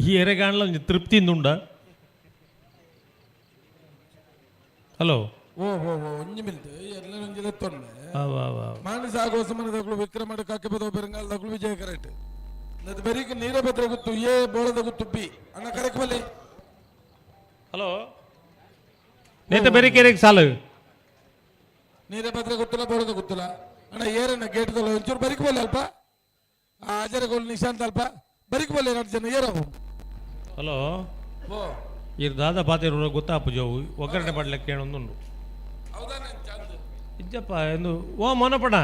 ಈ ಎರೆಗಾಣ್ಲ ಒಂಜಿ ತೃಪ್ತಿಯಿಂದ ಉಂಡ. ಹಲೋ. ಓ ಓ ಓ, ಒಂಜಿ ಮಿಲ್ತ್ ಎಲ್ಲ ಒಂಜಿ ಲೆತ್ತೊಂಡೆ. ವಾ ವಾ. ಮಾಣಿ ಸಾಗೋ ಸಮನದಗಳು ವಿಕ್ರಮ ಕಾಕಿಪದ ಬೆರಂಗಾಲ್ ದಗಳು ವಿಜಯ ಕರೆಕ್ಟ್. ನದು ಬರೀಕ್ ನೀರಭದ್ರ ಗುತ್ತು ಎ, ಬೋಳದ ಗುತ್ತು ಬಿ. ಅಣ್ಣ ಕರೆಕ್ಟ್ ಬಲ್ಲಿ. ಹಲೋ, ನೇತ ಬೆರಿಕೆರೆಗೆ ಸಾಲು. ನೀರಭದ್ರ ಗೊತ್ತಿಲ್ಲ, ಬೋಳದ ಗೊತ್ತಿಲ್ಲ. ಅಣ್ಣ ಏರಣ್ಣ ಗೇಟ್ ದಲ್ಲ ಒಂಚೂರು ಬರೀಕ್ ಬಲ್ಲಿ ಅಲ್ಪ. ಆ ಆಜರಗೋಲ್ ನಿಶಾಂತ್ ಅಲ್ಪ ಬರೀಕ್ ಬಲ್ಲಿ, ಎರಡು ಜನ ಏರವು. ಹಲೋ. ಓ. ಇರ್ ದಾದ ಪಾತಿರು ಗೊತ್ತಾಪು ಜೋವು ಒಗ್ಗರಣೆ ಪಡ್ಲಿಕ್ಕೆ ಒಂದುಂಡು ಇಜ್ಜಪ್ಪ ಎಂದು. ಓ ಮೋನಪಣ,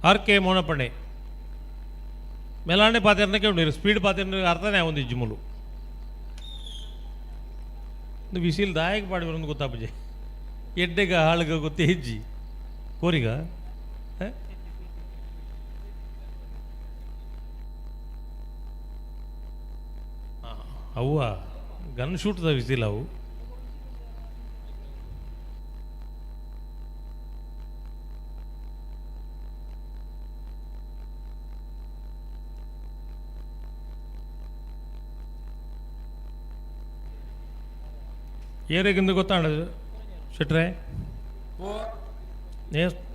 ಆರ್ ಕೆ ಮೋನಪಣೆ ಮೇಲಾಣೆ ಪಾತಿರ್ನಕ್ಕೆ ಉಂಡು. ಸ್ಪೀಡ್ ಪಾತಿರ್ನ ಅರ್ಥನೇ ಒಂದು ಇಜ್ಜುಮುಲು ಬಿಸಿಲು ದಾಯಕ ಪಾಡಿ ಬರೋದು ಗೊತ್ತಾಪುಜೆ. ಎಡ್ಡೆಗ ಹಾಳುಗ ಗೊತ್ತೇ ಹೆಜ್ಜಿ ಕೋರಿಗ. ಅವ್ವ ಗನ್ ಶೂಟ್ದ ವಿಸಿಲ್ ಅವು. ಏರೆಗಿಂದ ಗೊತ್ತಾಣ ಶೆಟ್ರೆ? ಓ.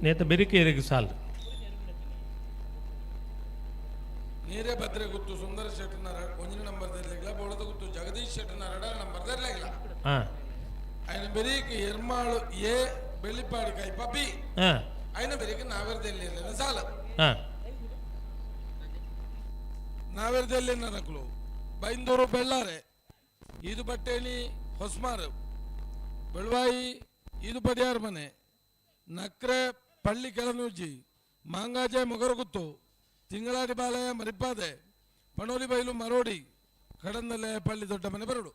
ನೇತ ಬೆರಿಕೆ ಏರೆಗೆ ಸಾಲು. ನೀರೇ ಭದ್ರೆ ಗುತ್ತು ಸುಂದರ ಶೆಟ್ಟನ ಒಂಜಿನ ನಂಬರ್ ದರ್ಲಿಲ್ಲ, ಬೋಳದ ಗುತ್ತು ಜಗದೀಶ್ ಶೆಟ್ಟನ ಎರಡ ನಂಬರ್ ದರ್ಲಿಲ್ಲ. ఆయన బెరీకి ఎర్మాಳು ಎ, ಬೆಳ್ಳಿಪಾಡಿ ಕೈಪ ಬಿ. ఆయన బెరీకి ನಾವೆರ್ದೆಲ್ಲಿ ಸಾಲ. ನಾವೆರ್ದೆಲ್ಲಿ ನರಕಲು ಬೈಂದೂರು ಬೆಳ್ಳಾರೆ ಇದು ಬಟ್ಟೇಣಿ ಹೊಸ್ಮಾರು ಬೆಳ್ವಾಯಿ ಇದು ಪಡಿಯಾರ ಮನೆ ನಕ್ರೆ ಪಳ್ಳಿ ಕೆಳನೂಜಿ ಮಾಂಗಾಜೆ ಮೊಗರಗುತ್ತು ತಿಂಗಳಾಡಿ ಬಾಲಯ ಮರಿಪಾದೆ ಪಣೋಲಿ ಬೈಲು ಮರೋಡಿ ಕಡಂದಲೆ ಪಳ್ಳಿ ದೊಡ್ಡ ಮನೆ ಬರಡು.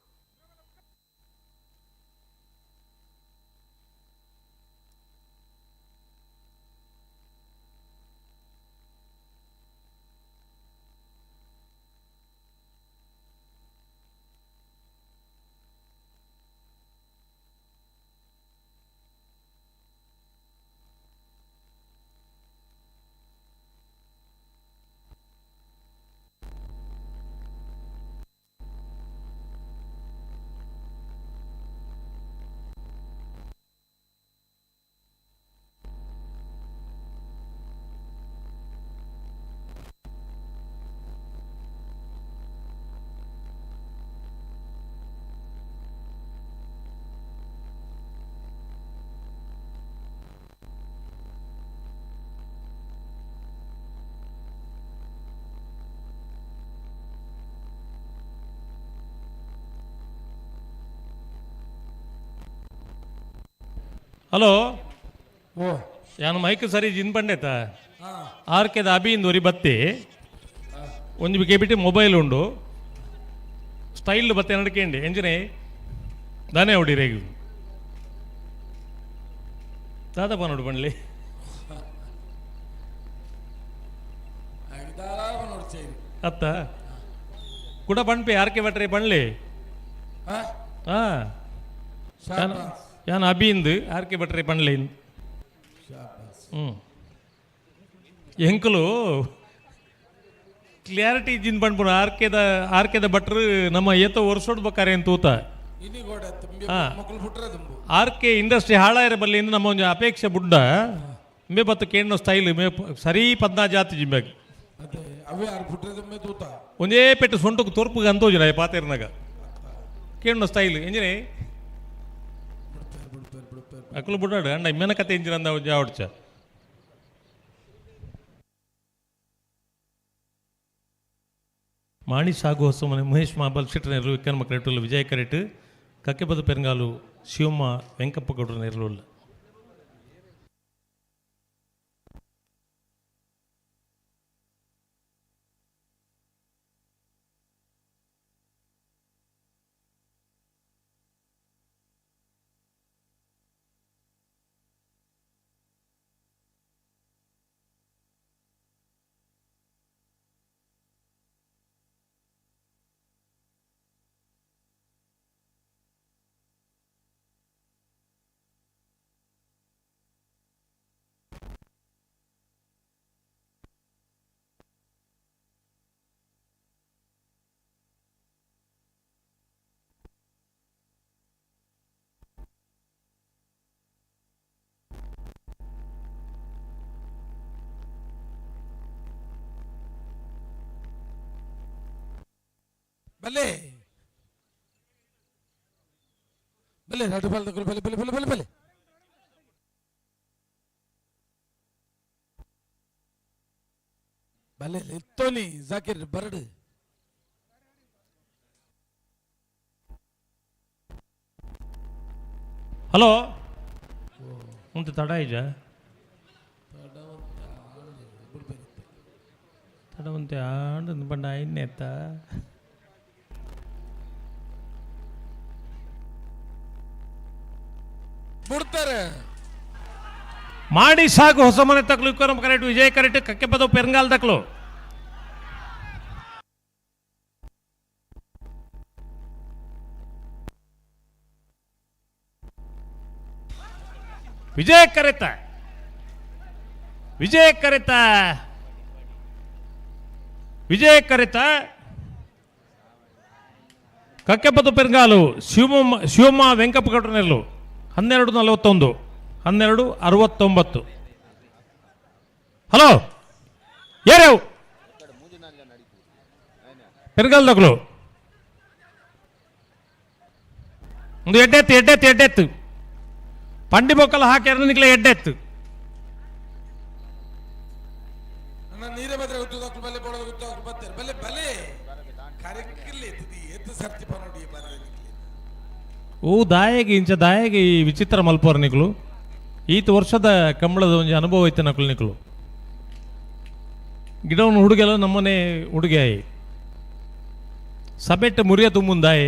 ಹಲೋ. ಓ. ಯಾನು ಮೈಕ್ ಸರಿ ಜಿನ್ ಪಂಡೇತ ಆರ್ ಕೆದ ಅಬಿಯಿಂದ ಒರಿ ಬತ್ತಿ ಒಂಜಿ ಬಿಕೆ ಬಿಟ್ಟು ಮೊಬೈಲ್ ಉಂಡು ಸ್ಟೈಲ್ ಬತ್ತೆ ನಡ್ಕೇಂಡಿ ಎಂಜಿನೇ ದಾನೆ ಹೊಡಿ ರೇಗು ದಾದಪ್ಪ ನೋಡು ಬಣ್ಲಿ. ಅತ್ತ ಕುಡ ಪಣ್ಪಿ ಆರ್ ಕೆ ಭಟ್ರೆ ಪಣ್ಲಿ. ಹಾ, ಯಾನ್ ಅಬಿಂದು ಆರ್ ಕೆ ಭಟ್ರೆ ಪಣ್ಲಿ. ಎಂಕುಲು ಕ್ಲಾರಿಟಿ ಜಿನ್ ಪಣ್ಪುನ ಆರ್ಕೆದ ಆರ್ಕೆದ ಭಟ್ರು ನಮ್ಮ ಏತೋ ವರ್ಷೋಡ್ ಬಕ್ಕಾರೆ ಅಂತ ತೂತ. ಆರ್ ಕೆ ಇಂಡಸ್ಟ್ರಿ ಹಾಳಾಯಿರ ಬಲ್ಲಿ ನಮ್ಮ ಒಂಜಿ ಅಪೇಕ್ಷೆ ಬುಡ್ಡ ಮೇ ಬತ್ತು ಕೇಣ್ಣೋ ಸ್ಟೈಲ್ ಮೇ ಸರಿ ಪದ್ನಾ ಜಾತಿ ಜಿಂಬಾಗ ಒಂದೇ ಪೆಟ್ಟು ಸೊಂಟಕ್ಕೆ ತೋರ್ಪುಗೆ ಅಂತೋಜಿನ ಪಾತೇರ್ನಾಗ ಕೇಣ್ಣೋ ಸ್ಟೈಲ್ ಎಂಜಿನೇ ಅಕ್ಕಲು ಬುಡ್ಡಾಡು ಅಣ್ಣ ಇಮ್ಮೆನ ಕತೆ ಎಂಜಿನ ಅಂದ ಜಾವಡ್ಚ. ಮಾಣಿ ಸಾಗು ಹೊಸಮನೆ ಮಹೇಶ್ ಮಾಬಲ್ ಶೆಟ್ಟರ್ ವಿಕ್ರಮ ಕರೆಟುಲ್ಲ ವಿಜಯ ಕರೆಟ್ ಕಕ್ಕೆಬದ ಪೆರಂಗಾಲು ಶಿವಮ್ಮ ವೆಂಕಪ್ಪ ಗೌಡರ ನೆರಳುಲ್ಲ. ಬಲ್ಲೆ ಬಲ್ಲೆ ರಡ್ಡು ಬಲ್ದಕುಲು ಬಲ್ಲೆ ಬಲ್ಲೆ ಬಲ್ಲೆ ಬಲ್ಲೆ ಬಲ್ಲೆ ಬಲ್ಲೆ ಎತ್ತೋನಿ ಜಾಕಿರ್ ಬರಡು. ಹಲೋ, ಉಂಟು ತಡ ಇಜ ತಡವಂತೆ ಆಂಡ್ ಬಂಡ ಇನ್ನೆತ್ತ. ಬಿಡ್ತಾರೆ ಮಾಡಿ ಸಾಕು. ಹೊಸ ಮನೆ ತಕ್ಲು ವಿಕ್ರಮ್ ಕರೆಕ್ಟ್, ವಿಜಯ್ ಕರೆಕ್ಟ್, ಕಕ್ಕೆ ಪದವು ಪೆರಂಗಾಲ್ ತಕ್ಲು. ವಿಜಯ್ ಕರೆತ, ವಿಜಯ್ ಕರೆತ, ವಿಜಯ್ ಕರೆತ. ಕಕ್ಕೆಪದು ಪೆರ್ಗಾಲು ಶಿವಮ್ಮ, ಶಿವಮ್ಮ ವೆಂಕಪ್ಪ ಗೌಡ್ರನೆಲ್ಲು 12:41, 12:69. ಹಲೋ, ಏರೇವು ಪೆರ್ಗಾಲ್ದಗಳು ಒಂದು ಎಡ್ಡೆತ್ತು ಎಡ್ಡೆತ್ತು ಎಡ್ಡೆತ್ತು ಪಂಡಿ ಬೊಕ್ಕಲ ಹಾಕ್ಯಾರ ನಿಕ್ಲೆ ಎಡ್ಡೆತ್ತು. ಅಣ್ಣ ನೀರೇ ಬದ್ರೆ ಗುತ್ತು ಬಲ್ಲೆ ಬೋಳದ ಗುತ್ತು ಬರ್ತಾರೆ ಬಲ್ಲೆ ಬಲೆ ಕರೆಕ್ಕಿಲ್ಲ ಎತ್ತದಿ ಎತ್ತು ಸರ್ತಿ ಪನೋಡಿ ಬರ್ರೆ ನಿಕ್ಲೆ. ಓ ದಾಯಗೆ ಇಂಚ ದಾಯಗೆ ಈ ವಿಚಿತ್ರ ಮಲ್ಪೋರ್ ನಿಕ್ಲು. ಈತ ವರ್ಷದ ಕಂಬಳದ ಒಂಜಿ ಅನುಭವ ಐತೆ ನಕಲು ನಿಕ್ಲು. ಗಿಡವನ್ನ ಹುಡುಗೆಲ್ಲ ನಮ್ಮನೆ ಹುಡುಗಿ ಆಯಿ ಸಬೆಟ್ ಮುರಿಯ ತುಂಬುಂದಾಯಿ.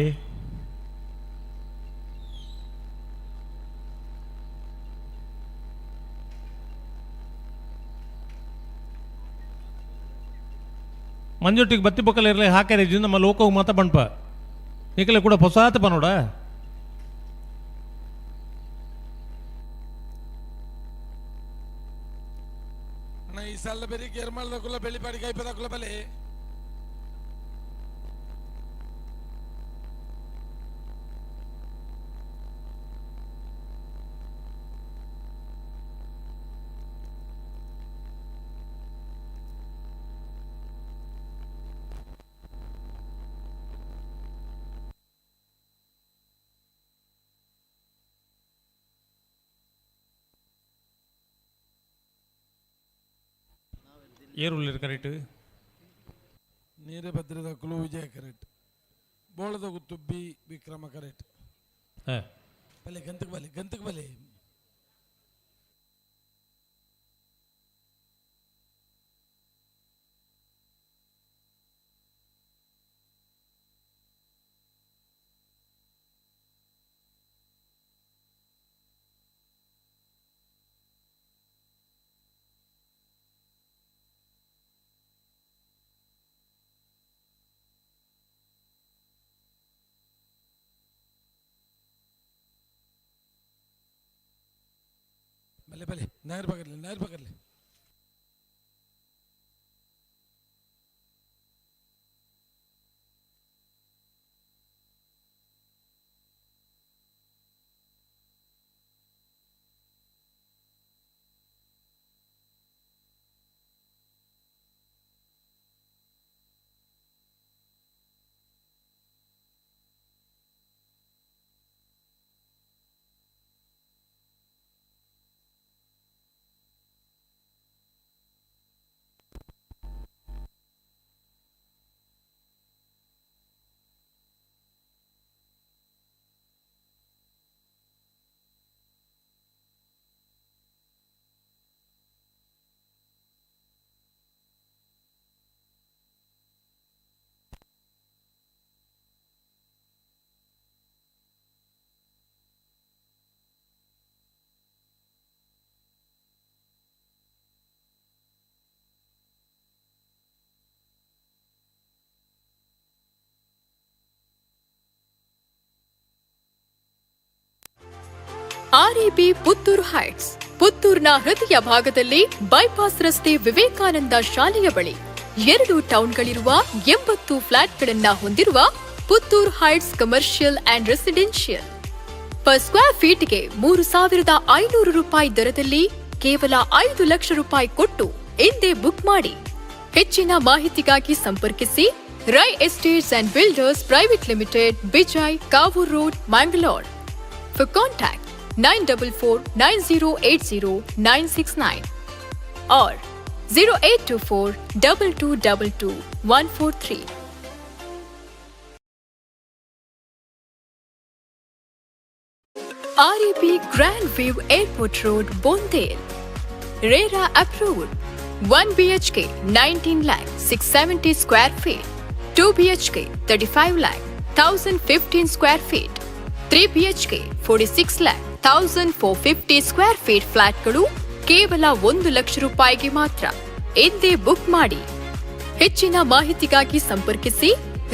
ಮಂಜೊಟ್ಟಿಗೆ ಬತ್ತಿ ಬೊಕ್ಕಲ ಇರಲಿ ಹಾಕ್ಯಾರ ನಮ್ಮ ಲೋಕವು ಮಾತ ಬಂಡ್ಪ ನಿಕಲೆ ಕೂಡ ಹೊಸಾತ ಪನೋಡ. ಅಣ್ಣ ಈ ಸಲ ಬೇರೆ ಗೇರ್ಮಾಲ್ದಕುಲ ಬೆಳಿಪಾಡಿ ಕೈಪದಕುಲ ಬಲೆ ಏರುಳ್ಳಿರ್ ಕರೆಕ್ಟ್, ನೀರೇ ಭದ್ರದ ಕುಲು ವಿಜಯ ಕರೆಕ್ಟ್, ಬೋಳದ ಗುತ್ತು ಬಿ ವಿಕ್ರಮ ಕರೆಕ್ಟ್. ಬಲೆ ಗಂತಕ್ಕೆ ಬಲೆ ಗಂತಕ್ಕೆ ಬಲೆ. ಬಲೆ ಬಲೆ ನಾಯರ್ ಬಗರ್ಲಿ ನಾಯರ್ ಬಗರ್ಲಿ. ಆರ್ಎಬಿ ಪುತ್ತೂರು ಹೈಟ್ಸ್ ಪುತ್ತೂರ್ನ ಹೃದಯ ಭಾಗದಲ್ಲಿ ಬೈಪಾಸ್ ರಸ್ತೆ ವಿವೇಕಾನಂದ ಶಾಲೆಯ ಬಳಿ 2 ಟೌನ್ಗಳಿರುವ 80 ಫ್ಲಾಟ್ಗಳನ್ನ ಹೊಂದಿರುವ Puttur heights commercial and residential per square ಫೀಟ್ಗೆ 3,500 ರೂಪಾಯಿ ದರದಲ್ಲಿ ಕೇವಲ 5 ಲಕ್ಷ ರೂಪಾಯಿ ಕೊಟ್ಟು ಇಂದೇ ಬುಕ್ ಮಾಡಿ. ಹೆಚ್ಚಿನ ಮಾಹಿತಿಗಾಗಿ ಸಂಪರ್ಕಿಸಿ Rai Estates and Builders Private Limited, Bijai, Kavoor Road, Mangalore. For contact 944 9080 969 or 0824 2222 143. REP Grand View Airport Road, Bondel. RERA approved. 1 BHK 19 lakh 670 square feet. 2 BHK 35 lakh 1015 square feet. 3 BHK 46 lakh 1450 square feet ಫ್ಲಾಟ್ಗಳು ಕೇವಲ 1 ಲಕ್ಷ ರೂಪಾಯಿಗೆ ಮಾತ್ರ. ಎಂದೇ book ಮಾಡಿ. ಹೆಚ್ಚಿನ ಮಾಹಿತಿಗಾಗಿ ಸಂಪರ್ಕಿಸಿ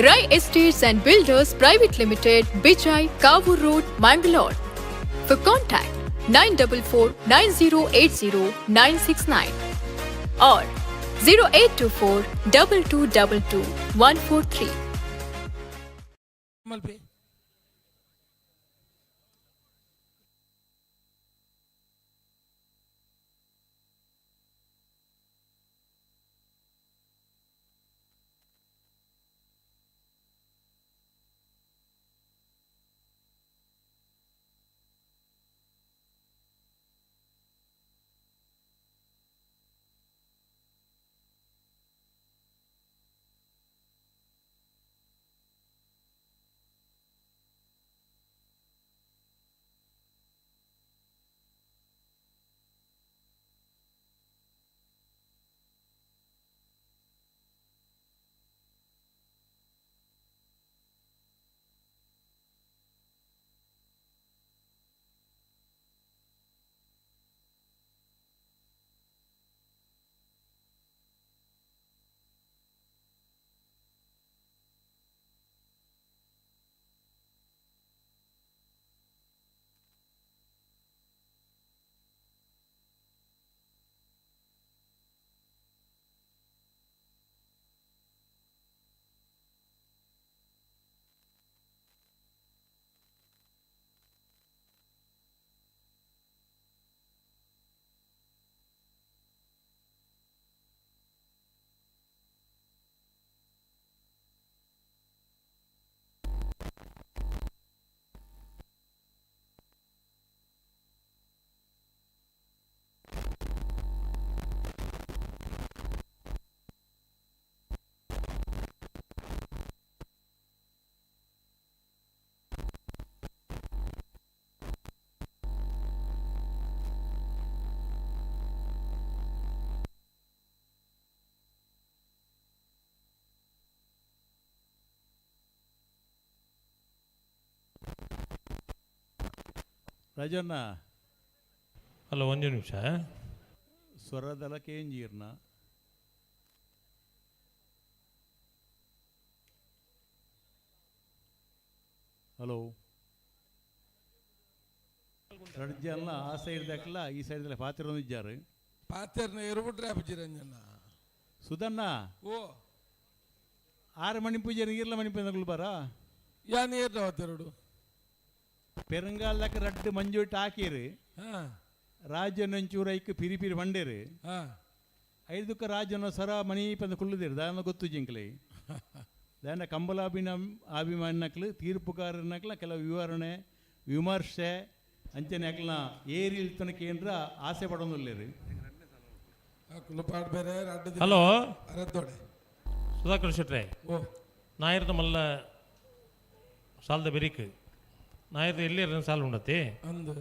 Rai Estates and Builders Private Limited, Bijai, Kavoor Road, Mangalore. For contact 944 9080 969 or 0824 2222 143. ಮಲ್ಪಿ. Rajanna. Hello, ಒಂಜಿ ನಿಮಿಷ. ಸ್ವರದಲ ಕೇಂಜೀರ್ನ. ಹಲೋ, ರಡ್ಡ್ ಜನ ಆ ಸೈಡ್ ದಕ್ಲ ಈ ಸೈಡ್ ಪಾತ್ರ ಇದ್ದಾರೆ. ಪಾತೆರ್ನ ಎರುಬಿಟ್ರೆ ಅಪ್ಪಜಿರಂಜನ. ಸುಧಣ್ಣ. ಓ. ಆರು ಮಣಿಪೂಜೆ ಇರ್ಲ ಮಣಿಪೂಜೆ ಬಾರ. ಯಾನ್ ಏರ್ನ ಅವತ್ತೆರಡು. ಪೆರಂಗಾಲಕ್ಕೆ ರಡ್ಡು ಮಂಜುಟ್ಟು ಹಾಕಿರಿ. ರಾಜನ ಒಂಚೂರು ಐಕ್ ಪಿರಿ ಪಿರಿ ಬಂಡೇರಿ. ಐದುಕ್ಕ ರಾಜನ ಸರ ಮಣಿ ಪಂದ ಕುಳ್ಳುದಿರು ದಾನ ಗೊತ್ತು ಜಿಂಕ್ಲೆ. ದಾನ ಕಂಬಲಾಭಿನ ಅಭಿಮಾನಕ್ಲು ತೀರ್ಪುಕಾರನಕ್ಲ ಕೆಲವು ವಿವರಣೆ ವಿಮರ್ಶೆ ಅಂಚನೆ ಅಕ್ಲನ ಏರಿ ಇಲ್ತನ ಕೇಂದ್ರ ಆಸೆ ಪಡೊಂದುಲ್ಲೇರು. ಹಲೋ ಸುಧಾಕರ್ ಶೆಟ್ರೆ. ಓ. ನಾಯರ್ದ ಮಲ್ಲ ಸಾಲದ ಬೆರಿಕ್ ನಾಯರ್ದ ಎಲ್ಲಿ ಸಾಲ ಉಂಡತಿ ಅಂದು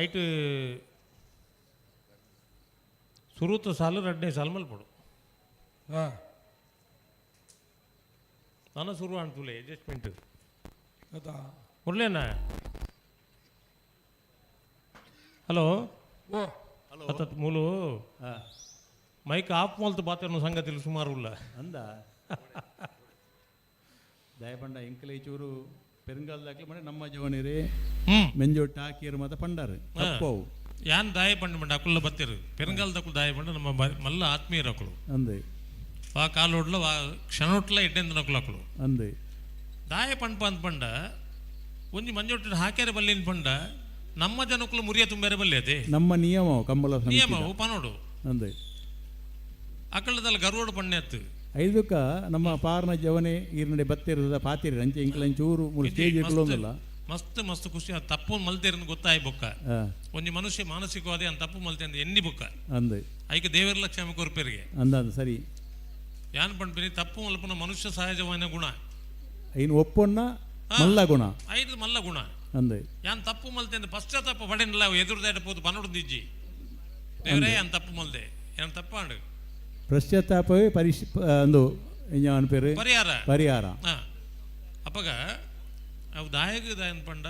ಐಟ್ ಸುರುತ ಸಾಲು ರಡ್ಡನೇ ಸಾಲು ಮಲ್ಪಡು. ನಾನು ಸುರು ಅನ್ತುಲೆ ಅಡ್ಜಸ್ಟ್ಮೆಂಟ್. ಅದಾ. ಮುರಳಿಯಣ್ಣ. ಹಲೋ. ಓ. ಅತ್ತತ್ ಮೂಲು ಮೈಕ್ ಆಫ್ ಮಲ್ತು ಬಾತೇನು ಸಂಗತಿಲು ಸುಮಾರು ಉಲ್ಲ. ಅಂದ ದಯಪಂಡ ಎಂಕಲೆ ಚೂರು ಪೆರುಂಗಾಲದಾಕ್ಲೆ ಮನೆ ನಮ್ಮ ಜವನಿರಿ ಮೆಂಜೋಟ್ಟು ಹಾಕಿರು ಮತ ಪಂಡಾರು ತಪ್ಪವು. ಯಾನ್ ದಾಯ ಪಂಡ ಮಂಡ ಅಕುಲ್ಲ ಬತ್ತಿರು ಪೆರುಂಗಾಲದಕ್ಕುಲು ದಾಯ ಪಂಡ ನಮ್ಮ ಮಲ್ಲ ಆತ್ಮೀಯರು ಅಕುಲು. ಅಂದೆ. ವಾ ಕಾಲೋಡ್ಲ ವಾ ಕ್ಷಣೊಟ್ಲ ಎಡ್ಡೆಂದನಕುಲು ಅಕುಲು. ಅಂದೆ. ದಾಯ ಪಂಪ ಅಂತ ಪಂಡ ಒಂಜಿ ಮಂಜೊಟ್ಟು ಹಾಕ್ಯಾರೆ ಬಲ್ಲಿನ ಪಂಡ ನಮ್ಮ ಜನಕ್ಕುಲು ಮುರಿಯ ತುಂಬೇರೆ ಬಲ್ಲೆ ಅದೇ. ನಮ್ಮ ನಿಯಮ ಕಂಬಳ ಸಮಿತಿದ. ನಿಯಮ ಪನೋಡು. ಅಂದೆ. ಅಕಳದಲ್ಲಿ ಗರುವಡು ಪಣ್ಣೆತ್ತು. ಐದುಕ ನಮ್ಮ ಪಾರ್ನ ಜವನೆ ಈರ್ನಡೆ ಬತ್ತಿರದ ಪಾತಿರ ಅಂಚೆ ಇಂಕ್ಲ ಚೂರು ಮೂರು ಸ್ಟೇಜ್ ಇಟ್ಲೊಂದಿಲ್ಲ. ಮಸ್ತ್ ಮಸ್ತ್ ಖುಷಿ. ಆ ತಪ್ಪು ಮಲ್ತೇರನ್ನು ಗೊತ್ತಾಯ್ ಬೊಕ್ಕ. ಒಂಜಿ ಮನುಷ್ಯ ಮಾನಸಿಕವಾದಿ ಅಂತ ತಪ್ಪು ಮಲ್ತೆ ಅಂದ್ ಎನ್ನಿ ಬೊಕ್ಕ. ಅಂದ್. ಐಕೆ ದೇವರ್ಲ ಕ್ಷಮೆ ಕೊರ್ಪೆರಿಗೆ. ಅಂದ ಅಂದ್ ಸರಿ. ಯಾನ್ ಪಣ್ಪಿನಿ ತಪ್ಪು ಮಲ್ಪುನ ಮನುಷ್ಯ ಸಹಜವಾದ ಗುಣ. ಐನು ಒಪ್ಪೊನ್ನ ಮಲ್ಲ ಗುಣ. ಐದು ಮಲ್ಲ ಗುಣ. ಅಂದ್. ಯಾನ್ ತಪ್ಪು ಮಲ್ತೆ ಅಂದ್ ಪಶ್ಚಾತ್ತಾಪ ಪಡೆನಿಲ್ಲ ಎದುರುದಾಟ ಪೋದು ಪನೊಡ್ದಿಜ್ಜಿ. ದೇವರೇ ಯಾನ್ ತಪ್ಪು ಮಲ್ದೆ ಯಾನ್ ತಪ್ಪಾಂಡು. ಪಶ್ಚಾತ್ತಾಪವೇ ಪರಿಶ್ ಅಂದು ಎಂಜಾನ್ ಪೇರು ಪರಿಹಾರ. ಪರಿಹಾರ. ಅಪಗ ಅವು ದಾಯಗ ದಾಯನ್ ಪಂಡ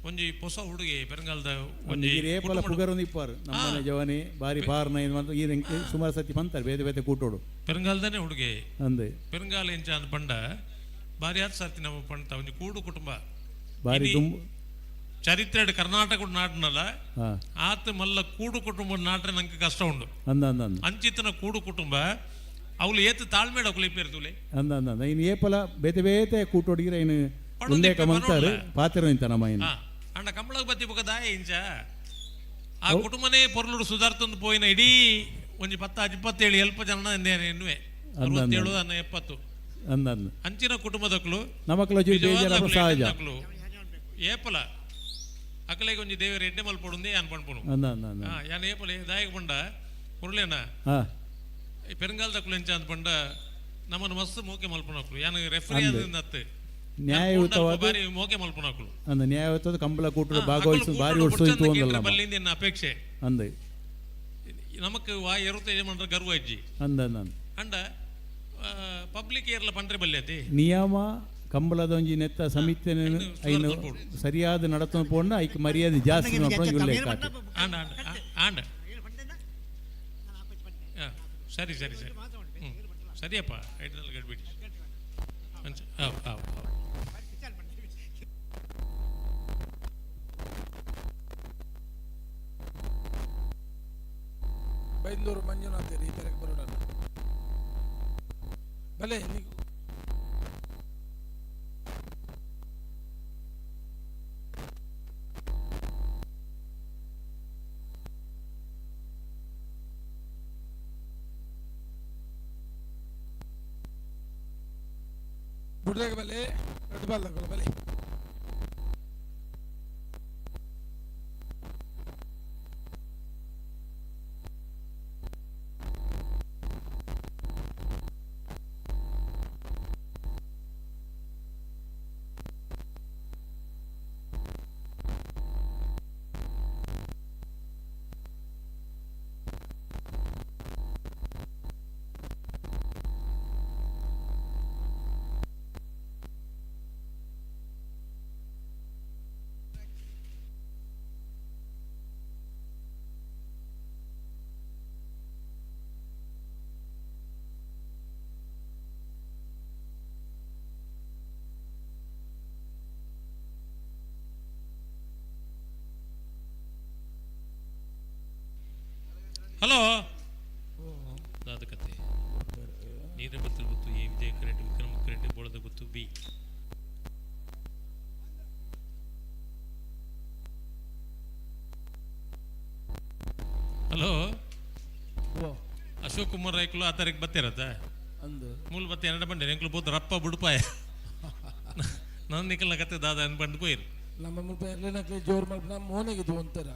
ಒಂಜಿ ಪೊಸ ಹುಡುಗಿ ಪೆರಂಗಾಲದ ಒಂಜಿ ಏಪಲ ಪುಗರೊಂದು ಇಪ್ಪಾರು ನಮ್ಮನೆ ಜವನೆ ಬಾರಿ ಪಾರ್ನ ಇದು ಮಾತ್ರ ಈ ಸುಮಾರು ಸತಿ ಪಂತಾರೆ ಬೇತೆ ಬೇತೆ ಕೂಟೋಡು. ಪೆರಂಗಾಲದನೇ ಹುಡುಗಿ. ಅಂದೆ. ಪೆರಂಗಾಲ ಎಂಚ ಅಂದ್ ಪಂಡ ಬಾರಿ ಆತ್ ಸರ್ತಿ ನಮ್ಮ ಪಂಡ ಒಂಜಿ ಕೂಡು ಕುಟುಂಬ. ಬಾರಿ ದುಂಬು. ಚರಿತ್ರೆ ಕರ್ನಾಟಕ ನಾಡಿನಲ್ಲ ಆತ ಮಲ್ಲ ಕೂಡು ಕುಟುಂಬ ನಾಟ್ರೆ ನಂಗೆ ಕಷ್ಟ ಉಂಡು. ಅಂದ ಅಂದ ಅಂದ. ಅಂಚಿತನ ಕೂಡು ಕುಟುಂಬ ಅವಳು ಏತು ತಾಳ್ಮೇಡ ಅಕುಲು ಇಪ್ಪೇರ್ತುಲೆ. ಅಂದ ಅಂದ ಅಂದ. ಇನ್ನು ಏಪಲ ಬೇತೆ ಬೇತೆ ಕೂಟೋಡಿಗಿರ ಇನ್ನು ಉಲ್ಲೇಖ ಮಂತಾರೆ ಪಾತ್ರ ನಿಂತ ನಮ್ಮ ಇನ್ನು. ಅಣ್ಣ ಕಂಬಳಗ್ ಬತ್ತಿ ಬೊಕ ದಾಯ ಇಂಚ ಆ ಕುಟುಂಬನೇ ಪೊರ್ಲುಡು ಸುಧಾರ್ತಂದು ಪೋಯಿನ ಇಡೀ ಒಂಜಿ 10 27 ಎಲ್ಪ ಜನ ಎನ್ನುವೆ 67 ಅನ್ನ 70 ಅಂದ ಅಂದ. ಅಂಚಿನ ಕುಟುಂಬದಕ್ಲು ನಮಕ್ಲ ಸಹಜ. ಏಪಲ ಅಕಲೆಗೆ ಒಂಜಿ ದೇವರ ಎಡ್ಡೆ ಮಲ್ಪೊಡುಂದೆ ಯಾನ್ ಪಣ್ಪುನು. ಅಂದ ಅಂದ ಅಂದ. ಯಾನ್ ಏಪಲ ದಾಯಕ ಪಂಡ ಮುರುಳೇನ ಈ ಪೆರಂಗಾಲದಕ್ಲು ಎಂಚ ಅಂದ್ ಪಂಡ ನಮ್ಮನ್ನು ಮಸ್ತ್ ಮೋಕೆ ಮಲ್ಪುನಕ್ಲು ಯಾನ್ ರೆಫರಿ ಆದ್ ನ್ಯಾಯಯುತವಾದ ಬಾರಿ ಮೋಕೆ ಮಲ್ಪುನಕ್ಲು. ಅಂದ ನ್ಯಾಯಯುತವಾದ ಕಂಬಳ ಕೂಟದ ಭಾಗವಹಿಸು ಬಾರಿ ಓಡಿಸು ಒಂದಲ್ಲ ಬಲ್ಲಿಂದ ಎನ್ನ ಅಪೇಕ್ಷೆ. ಅಂದ. ನಮಕ್ ವಾ ಎರುತ ಯಜಮಾನ್ರ ಗರ್ವ ಇಜ್ಜಿ. ಅಂದ ಅಂದ ಅಂದ. ಅಂಡ ಪಬ್ಲಿಕ್ ಏರ್ಲ ಪಂಡ್ರೆ ಬಲ್ಯತಿ ನಿಯಮ ಕಂಬಳದ ಒಂಜಿ ನೆತ್ತ ಸಮಿತಿ ಐನು ಸರಿಯಾದ ನಡತನ ಪೋಂಡ ಐಕ್ ಮರ್ಯಾದೆ ಜಾಸ್ತಿ ಉಲ್ಲೇಖ. ಆಂಡ ಆಂಡ ಆಂಡ ಸರಿ ಸರಿ ಸರಿ ಸರಿಯಪ್ಪ ಐದರಲ್ಲಿ ಗಡ್ಬಿಡಿ ಆವ್ ಆವ್ ಆವ್. ಬೈಂದೂರು ಮಂಜುನಾಥ್ ಈ ಬೇರೆ ಬರೋಣ ಭಲೆ ನೀವು ಬುಡ್ರೆಗೆ ಬಲೆ ರೆಡ್ ಬಾಲ್ ಬಲೆ. ಹಲೋ ದಾದ ಕತೆ ನೀರ ಬತ್ತಲ್ ಗೊತ್ತು ಎ ವಿಜಯ ಕರೆಂಟ್ ವಿಕ್ರಮ ಕರೆಂಟ್ ಬೋಳದ ಗೊತ್ತು ಬಿ. ಹಲೋ ಅಶೋಕ್ ಕುಮಾರ್ ರೈಕ್ಲು ಆ ತಾರೀಕು ಬತ್ತಿರತ್ತ ಮೂಲ ಬತ್ತಿ ಎನ್ನಡ ಬಂಡೆ ಎಂಕ್ಲು ಬೋದ್ ರಪ್ಪ ಬುಡುಪಾಯ ನನ್ನ ನಿಕಲ್ನ ಕತೆ ದಾದ ಅನ್ ಬಂದು ಪೋಯಿರು. ನಮ್ಮ ಮುಲ್ಪ ಎಲ್ಲನಕ್ಲೆ ಜೋರ್ ಮಲ್ಪ ನಮ್ಮ ಮೋನೆಗೆ ಒಂಥರ.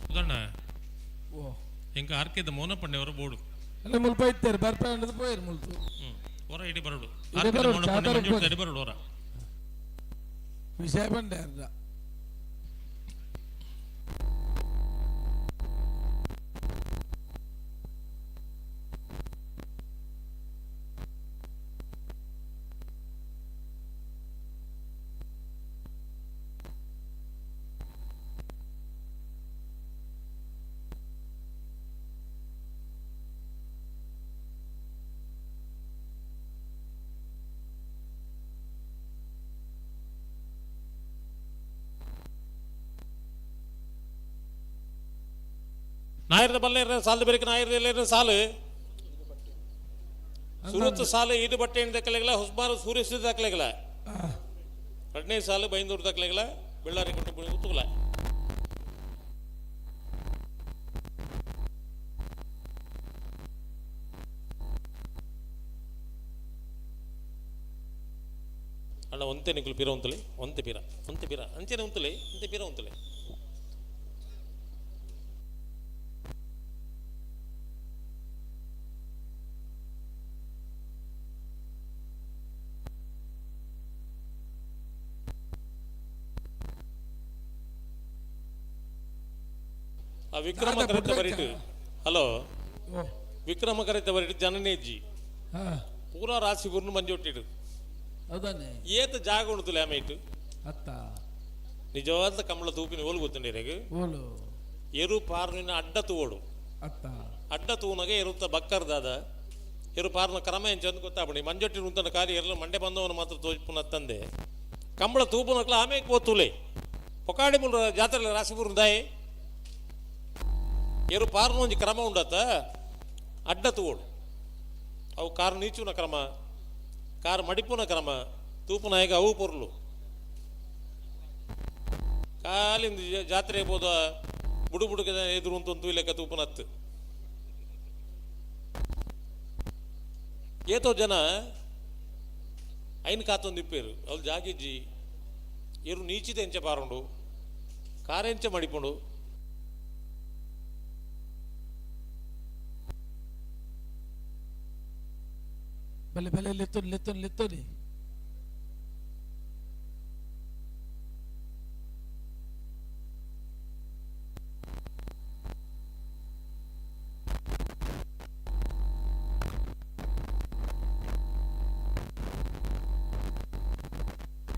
ಸುಧಣ್ಣ ಎಂಕ ಆರ್ಕೆದ ಮೋನ ಪಣ್ಣೆವರ ಬೋರ್ಡು ಅಲ್ಲ ಮುಲ್ಪ ಇತ್ತಾರೆ ಬರ್ಪ ಅಂಡದು ಪೋಯಿರು ಮುಲ್ತು. ಹೊರ ಇಡಿ ಬರಡು ಆರ್ಕೆದ ಮೋನ ಪಣ್ಣೆ ಮಂಜೂರು ಇಡಿ ಬರಡು ಹೊರ ವಿಷಯ ಬಂಡೆ ಅರ್ಧ. ನಾಯರ್ದ ಬಲ್ಲೆ ಸಾಲು ಬೇರೆ ನಾಯರ್ದ ಸಾಲು. ಸುರುತ್ತ ಸಾಲ ಈದು ಬಟ್ಟೆ ದಕ್ಕಲೆಗಲ ಹೊಸಬಾರು ಸೂರ್ಯಶ್ರೀ ದಾಖಲೆಗಲ ಎರಡನೇ ಸಾಲು ಬೈಂದೂರು ದಾಖಲೆಗಲ ಬೆಳ್ಳಾರಿ ಕುಟುಂಬ ಗೊತ್ತುಗಲ. ಅಣ್ಣ ಒಂತೆ ನಿಕುಲು ಪಿರ ಉಂತಲಿ ಒಂತೆ ಪಿರ ಒಂತೆ ಪಿರ ಅಂಚೆನೆ ಉಂತಲಿ ಒಂತೆ ಪಿರ ಉಂತಲಿ. ಆ ವಿಕ್ರಮ ಕರೆತ ಬರಿಟು ಹಲೋ ವಿಕ್ರಮ ಕರೆತ ಬರಿಟು ಜನನೇಜಿ ಪೂರಾ ರಾಶಿ ಗುರ್ನು ಮಂಜೊಟ್ಟಿಡು ಏತ ಜಾಗ ಉಂಟುಲೆ ಆಮೇಟು ಅತ್ತ ನಿಜವಾದ ಕಮಲ ತೂಪಿನ ಓಲು ಗೊತ್ತುಂಡಿರೆಗ್ ಓಲು ಎರು ಪಾರ್ನಿನ ಅಡ್ಡ ತೂವೋಡು ಅತ್ತ ಅಡ್ಡ ತೂನಗ ಎರುತ್ತ ಬಕ್ಕರ್ದಾದ ಎರು ಪಾರ್ನ ಕ್ರಮ ಎಂಚ ಅಂತ ಗೊತ್ತಾಪಣಿ ಮಂಜೊಟ್ಟಿ ಉಂತನ ಕಾರ್ಯ ಎರಲು ಮಂಡೆ ಬಂದವನು ಮಾತ್ರ ತೋಜ್ಪುನ ತಂದೆ ಕಂಬಳ ತೂಪುನಕ್ಲ ಆಮೇಕ್ ಪೋತುಲೆ ಪೊಕಾಡಿ ಮುಲ್ ಜಾತ್ರೆ ರಾಶಿಪುರ ದಾಯಿ ಎರು ಪಾರ್ನ ಒಂಜಿ ಕ್ರಮ ಉಂಡತ್ತ ಅಡ್ಡ ತೂವೋಡು ಅವು ಕಾರ್ ನೀಚುನ ಕ್ರಮ ಕಾರ್ ಮಡಿಪುನ ಕ್ರಮ ತೂಪುನಾಯಗ ಅವು ಪೊರ್ಲು ಕಾಲಿಂದ ಜಾತ್ರೆ ಬೋದ ಬುಡು ಬುಡುಕ ಎದುರು ಉಂತು ಲೆಕ್ಕ ತೂಪುನತ್ತು ಏತೋ ಜನ ಐನ್ ಕಾತೊಂದು ಇಪ್ಪೇರು ಅವ್ರು ಜಾಗಿಜ್ಜಿ ಎರು ನೀಚಿದ ಎಂಚ ಪಾರುಂಡು ಕಾರೆಂಚ ಮಡಿಪುಂಡು ಬಲೆ ಬಲೆ ಲೆತ್ತೊಲಿ ಲೆತ್ತೊಲಿ ಲೆತ್ತೊಲಿ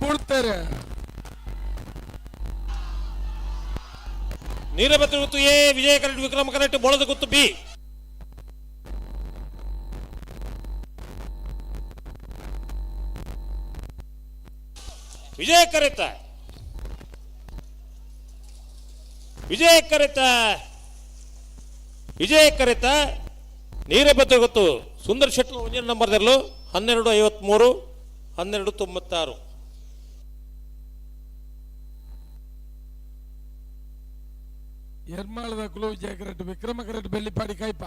ಕೊಡ್ತಾರೆ. ನೀರಬತ್ತಿ ಗುತ್ತು ಎ ವಿಜಯ ಕರೆಕ್ಟ್ ವಿಕ್ರಮ ಕರೆಕ್ಟ್ ಬೋಳದ ಗುತ್ತು ಬಿ ವಿಜಯ ಕರೆತ ವಿಜಯ ಕರೆತ ವಿಜಯ ಕರೆತ ನೀರಬತ್ತಿ ಗೊತ್ತು ಸುಂದರ್ ಶೆಟ್ಟಿ ಒಂಜಿ ನಂಬರ್ ದರ್ಲು 12:53 12:96. ಎರ್ಮಾಳದ ಕುಲು ವಿಜಯ ಕರೆಕ್ಟ್ ವಿಕ್ರಮ ಕರೆಕ್ಟ್ ಬೆಳ್ಳಿಪಾಡಿ ಕಾಯ್ಪ.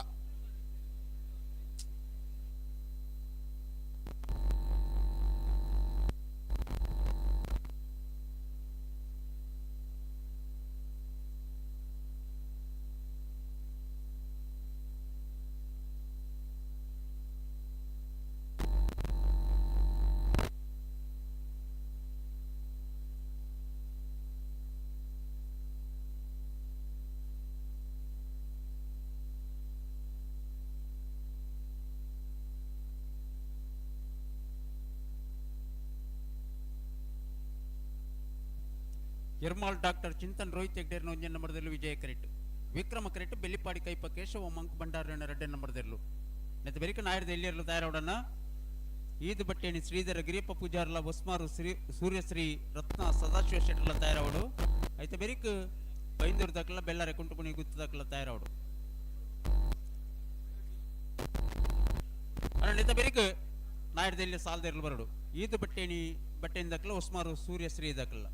ಎರ್ಮಾಲ್ ಡಾಕ್ಟರ್ ಚಿಂತನ್ ರೋಹಿತ್ ಹೆಗ್ಡೇರ್ನ ಒಂಜನೇ ನಂಬರ್ದಲ್ಲಿ ವಿಜಯ ಕರೆಕ್ಟ್ ವಿಕ್ರಮ ಕರೆಕ್ಟ್ ಬೆಳ್ಳಿಪಾಡಿ ಕೈಪ ಕೇಶವ ಮಂಕ್ ಭಂಡಾರನ ಎರಡನೇ ನಂಬರ್ದಲ್ಲೂ ನೆತ್ತ ಬೆರಿಕ ನಾಯರ್ದ ಎಲ್ಲಿಯರ್ಲು ತಯಾರವಡನ ಈದು ಬಟ್ಟೇಣಿ ಶ್ರೀಧರ ಗಿರಿಯಪ್ಪ ಪೂಜಾರ್ಲ ಹೊಸ್ಮಾರು ಶ್ರೀ ಸೂರ್ಯಶ್ರೀ ರತ್ನ ಸದಾಶಿವ ಶೆಟ್ಟರ್ಲ ತಯಾರವಡು ಐತ ಬೆರಿಕ್ ಬೈಂದೂರು ದಾಖಲ ಬೆಳ್ಳಾರೆ ಕುಂಟುಪುಣಿ ಗುತ್ತು ದಾಖಲ ತಯಾರವಡು ಅಣ್ಣ ನೆತ್ತ ಬೆರಿಕ್ ನಾಯರ್ದ ಎಲ್ಲಿ ಸಾಲದಿರ್ಲು ಬರಡು ಈದು ಬಟ್ಟೇಣಿ ಬಟ್ಟೆನ ದಾಖಲ ಹೊಸ್ಮಾರು ಸೂರ್ಯಶ್ರೀ ದಾಖಲ.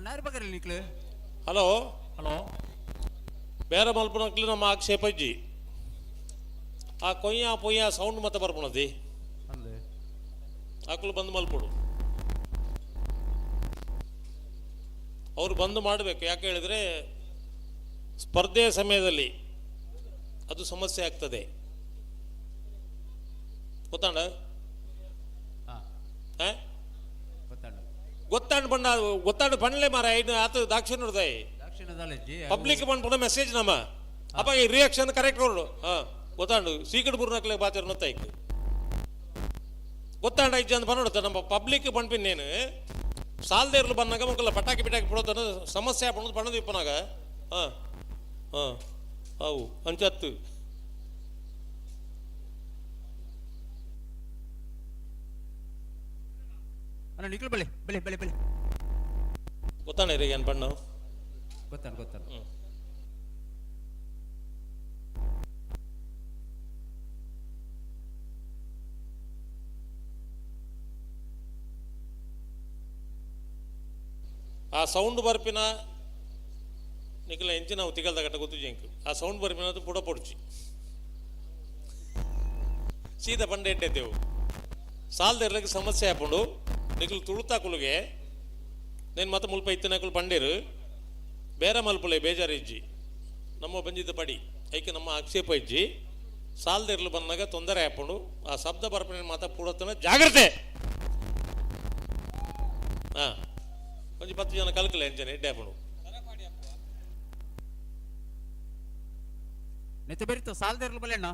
ನಾಯರ್ ಬಗರಿ ನಿಕ್ಲು. Hello hello. ಬೇರೆ ಮಲ್ಪನಕ್ಲು ನಮ್ಮ ಆಕ್ಷೇಪ ಇಜ್ಜಿ. ಆ ಕೊಯ್ಯ ಪೊಯ್ಯ ಸೌಂಡ್ ಮತ್ತೆ ಬರ್ಪುಣದಿ ಆಕಲು ಬಂದ್ ಮಲ್ಪಡು. ಅವರು ಬಂದ್ ಮಾಡಬೇಕು. ಯಾಕೆ ಹೇಳಿದ್ರೆ ಸ್ಪರ್ಧೆಯ ಸಮಯದಲ್ಲಿ ಅದು ಸಮಸ್ಯೆ ಆಗ್ತದೆ. ಗೊತ್ತಾಂಡ? ಗೊತ್ತಾಂಡ್ ಬಣ್ಣ ಗೊತ್ತಾಂಡ್ ಪಣ್ಲೆ ಮಾರ ಐದು ಆತ ದಾಕ್ಷಿಣ ನೋಡ್ದಾಯಿ ಪಬ್ಲಿಕ್ ಪನ್ಪುನ ಮೆಸೇಜ್ ನಮ್ಮ ಅಪ್ಪ ಈ ರಿಯಾಕ್ಷನ್ ಕರೆಕ್ಟ್ ಕೊಡು. ಹಾ ಗೊತ್ತಾಂಡು ಸೀಕಡ್ ಬುರ್ನಕ್ಲೆ ಬಾತಿರ್ ನೊತ್ತಾಯ್ತು ಗೊತ್ತಾಂಡ ಐದು ಜನ ಬನ್ನೋಡುತ್ತ ನಮ್ಮ ಪಬ್ಲಿಕ್ ಪನ್ಪಿನ್ನೇನು ಸಾಲ್ದೇರ್ಲು ಬಂದಾಗ ಮಕ್ಕಳ ಪಟಾಕಿ ಪಿಟಾಕಿ ಬಿಡೋದನ್ನ ಸಮಸ್ಯೆ ಪಣ್ಣದು ಪಣ್ಣದು ಇಪ್ಪನಾಗ. ಹಾಂ ಹಾಂ ಅವು ಅಂಚತ್ತು ಅಣ್ಣ ನಿಕ್ಲು ಬಳಿ ಬಳಿ ಬಳಿ ಬಳಿ. ಗೊತ್ತಾಣ ರೀ ಏನು ಬಣ್ಣ? ಗೊತ್ತಾಣ ಗೊತ್ತಾಣ. ಆ ಸೌಂಡ್ ಬರ್ಪಿನ ನಿಖಲ ಎಂಚಿನ ನಾವು ತಿಗಲ್ದ ಗಟ್ಟ ಗೊತ್ತು ಜಂಕ್. ಆ ಸೌಂಡ್ ಬರ್ಪಿನ ಅದು ಪುಡ ಪೊಡ್ಚಿ ಸೀದಾ ಬಂಡೆ ಇಟ್ಟಿದ್ದೆವು. ಸಾಲದಿರ್ಲಿಕ್ಕೆ ಸಮಸ್ಯೆ ಆಪುಂಡು. ನಿಖಲು ತುಳುತಾ ಕುಲುಗೆ నేను ಮತ್ತೆ ಮುಲ್ಪ ಇತ್ತಿನಕುಲು ಪಂಡೇರು ಬೇರೆ ಮಲ್ಪುಲೆ ಬೇಜಾರು ಇಜ್ಜಿ. ನಮ್ಮ ಬಂದಿದ್ದ ಪಡಿ ಐಕೆ ನಮ್ಮ ಆಕ್ಷೇಪ ಇಜ್ಜಿ. ಸಾಲದಿರ್ಲು ಬಂದಾಗ ತೊಂದರೆ ಆಪುಂಡು. ಆ ಶಬ್ದ ಬರ್ಪಿನ ಮಾತ ಪೂಡತನ ಜಾಗ್ರತೆ. ಹಾಂ ಒಂಜಿ 10 ಜನ ಕಲ್ಕಲೆ ಎಂಚನೆ ಎಡ್ಡೆ ಆಪುಂಡು. ನೆತ್ತ ಬೆರಿತ ಸಾಲದಿರ್ಲು ಬಲೆಣ್ಣ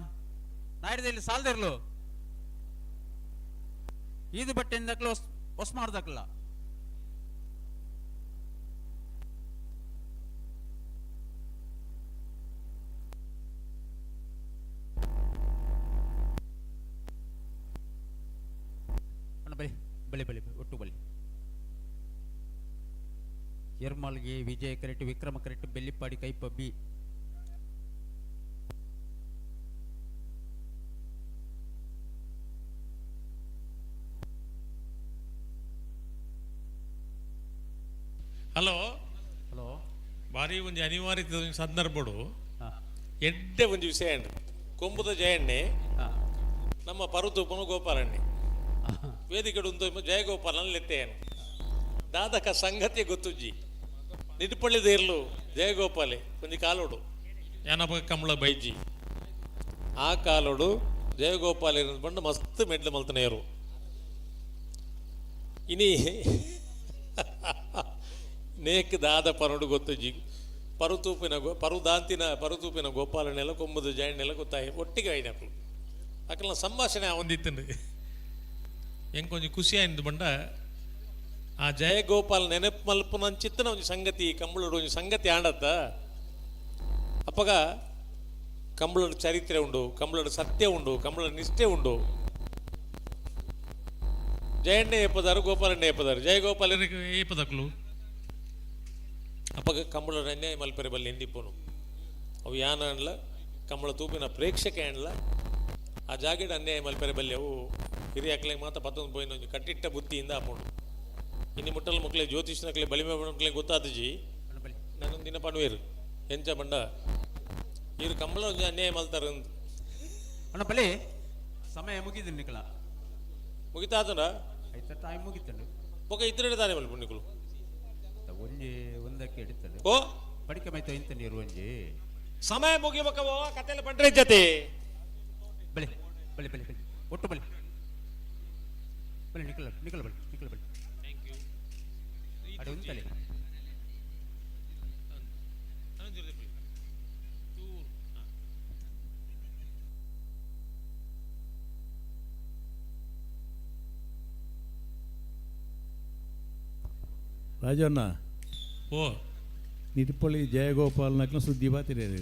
ನಾಯ್ಡದಲ್ಲಿ ಸಾಲದಿರ್ಲು ಈದು ಬಟ್ಟೆಯಿಂದ ಹೊಸ್ ಮಾಡ್ದಕ್ಲ. ಬಲಿ ಬಲಿ ಬಲಿ ಒಟ್ಟು ಬಲಿ. ಎರ್ಮಾಲ್ಗೆ ವಿಜಯ ಕರೆಕ್ಟ್ ವಿಕ್ರಮ correct Bellipady Kaipa B. Hello hello. ಭಾರಿ ಒಂಜಿ ಅನಿವಾರ್ಯ ಸಂದರ್ಭಡು ಎಡ್ಡೆ ಒಂಜಿ ವಿಷಯ ಕೊಂಬುದ ಜಯಣ್ಣೆ ನಮ್ಮ ಪರುತೂಪನು ಗೋಪಾಲಣ್ಣೆ ವೇದಿಕೆ ಉಂತು ಜಯಗೋಪಾಲನ್ ಲೆತ್ತೇನು ದಾದಕ ಸಂಗತಿ ಗೊತ್ತುಜ್ಜಿ ನಿಡುಪಳ್ಳಿದೇರ್ಲು ಜಯಗೋಪಾಲೆ ಒಂಜಿ ಕಾಲೋಡು ಯಾನಪ್ಪ ಕಮಲ ಬೈಜಿ ಆ ಕಾಲೋಡು ಜಯಗೋಪಾಲ ಬಂಡು ಮಸ್ತ್ ಮೆಡ್ಲು ಮಲ್ತನೇರು ಇನಿ ನೇಕ್ ದಾದ ಪರುಡು ಗೊತ್ತುಜ್ಜಿ ಪರುತೂಪಿನ ಗೋ ಪರುದಾಂತಿನ ಪರುತೂಪಿನ ಗೋಪಾಲನೆಲ್ಲ ಕೊಂಬುದು ಜಯಣ್ಣೆಲ್ಲ ಗೊತ್ತಾಯಿ ಒಟ್ಟಿಗೆ ಐನಕ್ಲು ಅಕಲ್ನ ಸಂಭಾಷಣೆ ಒಂದಿತ್ತಂಡು ಎಂಕ್ ಒಂಜಿ ಖುಷಿ ಆಯ್ತು ಬಂಡ ಆ ಜಯಗೋಪಾಲ್ ನೆನಪು ಮಲ್ಪುನಂಚಿತ್ತನ ಒಂಜಿ ಸಂಗತಿ ಕಂಬಳಡು ಒಂಜಿ ಸಂಗತಿ ಆಂಡತ್ತ ಅಪ್ಪಗ ಕಂಬಳಡು ಚರಿತ್ರೆ ಉಂಡು ಕಂಬಳಡು ಸತ್ಯ ಉಂಡು ಕಂಬಳ ನಿಷ್ಠೆ ಉಂಡು ಜಯಣ್ಣೆ ಏಪದಾರು ಗೋಪಾಲಣ್ಣೆ ಏಪದಾರು ಜಯಗೋಪಾಲ ಏಪದಕ್ಲು ಅಪ್ಪಗ ಕಂಬಳಡು ಅನ್ಯಾಯ ಮಲ್ಪೆರೆ ಬಲ್ಲಿ ಎಂದಿಪ್ಪನು ಅವು ಯಾನ ಅನ್ಲ ಕಂಬಳ ತೂಪಿನ ಪ್ರೇಕ್ಷಕ ಅನ್ಲ ಆ ಜಾಗೆಡ್ ಅನ್ಯಾಯ ಮಲ್ಪೆರೆ ಬಲ್ಲಿ ಅವು ಹಿರಿಯಾಕ್ಲೆ ಮಾತ್ರ ಪತ್ತೊಂದು ಪೋಯಿನ ಒಂಜಿ ಕಟ್ಟಿಟ್ಟ ಬುದ್ಧಿಯಿಂದ ಆಪುಂಡು ಇನ್ನು ಮುಟ್ಟಲ್ ಮಕ್ಕಳೇ ಜ್ಯೋತಿಷ್ನಕ್ಲೆ ಬಲಿಮೆ ಮಕ್ಕಳೇ ಗೊತ್ತಾತಜಿ ನಾನೊಂದು ದಿನ ಪಣುವೇರು ಎಂಚ ಬಂಡ ಇರು ಕಂಬಳ ಒಂಜಿ ಅನ್ಯಾಯ ಮಲ್ತಾರ ಅಣ್ಣ ಬಲಿ ಸಮಯ ಮುಗಿದು ನಿಕಲ ಮುಗಿತಾತನ ಆಯ್ತಾ ಟೈಮ್ ಮುಗಿತಂಡು ಬೊಕ ಇತ್ತರೆ ತಾನೆ ಮಲ್ಪ ನಿಕುಲು ಒಂಜಿ ಒಂದಕ್ಕೆ ಹಿಡಿತಂಡು ಓ ಬಡಿಕೆ ಮೈತ ಇಂತ ನೀರು ಒಂಜಿ ಸಮಯ ಮುಗಿಬಕ ಕತೆಲ್ಲ ಬಂಡ್ರೆ ಜೊತೆ ಬಲಿ ಬಲಿ ಬಲಿ ಬಲಿ ಒಟ್ಟು ಬಲಿ ಬಲಿ ನಿಕಲ ನಿಕಲ ಬಲಿ ನಿಕಲ ಬಲಿ thank you ಅಡೆ ಉಂತಲೆ ರಾಜಣ್ಣ ಓ ನಿಟ್ಪಳ್ಳಿ ಜಯಗೋಪಾಲ್ನಕ್ಲ ಸುದ್ದಿ ಬಾತಿರೇರು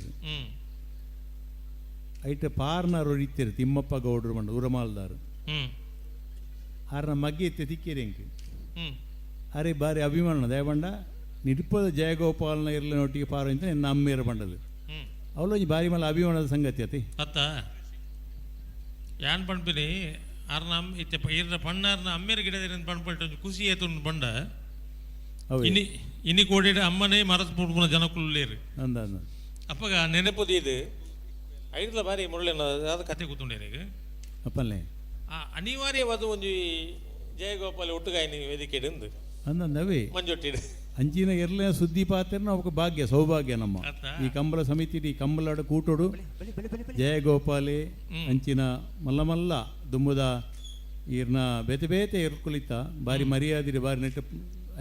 ಐಟ ಪಾರ್ನಾರು ಇತ್ತೀರು ತಿಮ್ಮಪ್ಪ ಗೌಡ್ರು ಮಂಡ ಉರಮಾಲ್ದಾರು ಆರ್ನ ಮಗ್ಗೆ ಇತ್ತೆ ತಿಕ್ಕಿರಿ ಎಂಕ್ ಅರೆ ಬಾರಿ ಅಭಿಮಾನ ದಯಬಂಡ ನಿಡ್ಪದ ಜಯಗೋಪಾಲನ ಇರ್ಲಿನೊಟ್ಟಿಗೆ ಪಾರು ಅಂತ ನಿನ್ನ ಅಮ್ಮೇರ ಬಂಡದು ಅವಳು ಒಂಜಿ ಬಾರಿ ಮಲ್ಲ ಅಭಿಮಾನದ ಸಂಗತಿ ಅತಿ ಅತ್ತ ಯಾನ್ ಪಣ್ಪಿನಿ ಆರ್ನ ಅಮ್ ಇತ್ತೆ ಇರ್ನ ಪಣ್ಣಾರ್ನ ಅಮ್ಮೇರ ಗಿಡದಿರ ಪಣ್ಪಲ್ಟ ಒಂಜಿ ಖುಷಿ ಆಯ್ತು ಬಂಡ ಅವೆ. ಇನಿ ಇನಿ ಕೋಡಿಡ್ ಅಮ್ಮನೇ ಮರತ್ ಪುಡ್ಪುನ ಜನಕುಲು ಲೇರು ಅಂದ ಅಪ್ಪಗ ನೆನಪು ಇದು ಐಡ್ಲ ಬಾರಿ ಮುರಳಿನ ಅದ ಕತೆ ಕೂತುಂಡೇನಿಗೆ ಅಪ್ಪನ್ಲೆ ಆ ಅನಿವಾರ್ಯವಾದ ಒಂಜಿ ಜಯಗೋಪಾಲ ಒಟ್ಟುಗಾಯಿನಿ ವೇದಿಕೆ ಉಂದು ಅಂದಂದವೇ ಮಂಜೊಟ್ಟಿಡು ಅಂಚಿನ ಎರ್ಲೆ ಸುದ್ದಿ ಪಾತ್ರ ಅವಕ್ಕೆ ಭಾಗ್ಯ ಸೌಭಾಗ್ಯ ನಮ್ಮ ಈ ಕಂಬಳ ಸಮಿತಿ ಈ ಕಂಬಳಾಡ ಕೂಟೋಡು ಜಯಗೋಪಾಲೆ ಅಂಚಿನ ಮಲ್ಲ ಮಲ್ಲ ದುಮ್ಮದ ಈರ್ನ ಬೇತೆ ಬೇತೆ ಎರ್ಕುಲಿತ ಬಾರಿ ಮರ್ಯಾದಿರಿ ಬಾರಿ ನೆಟ್ಟ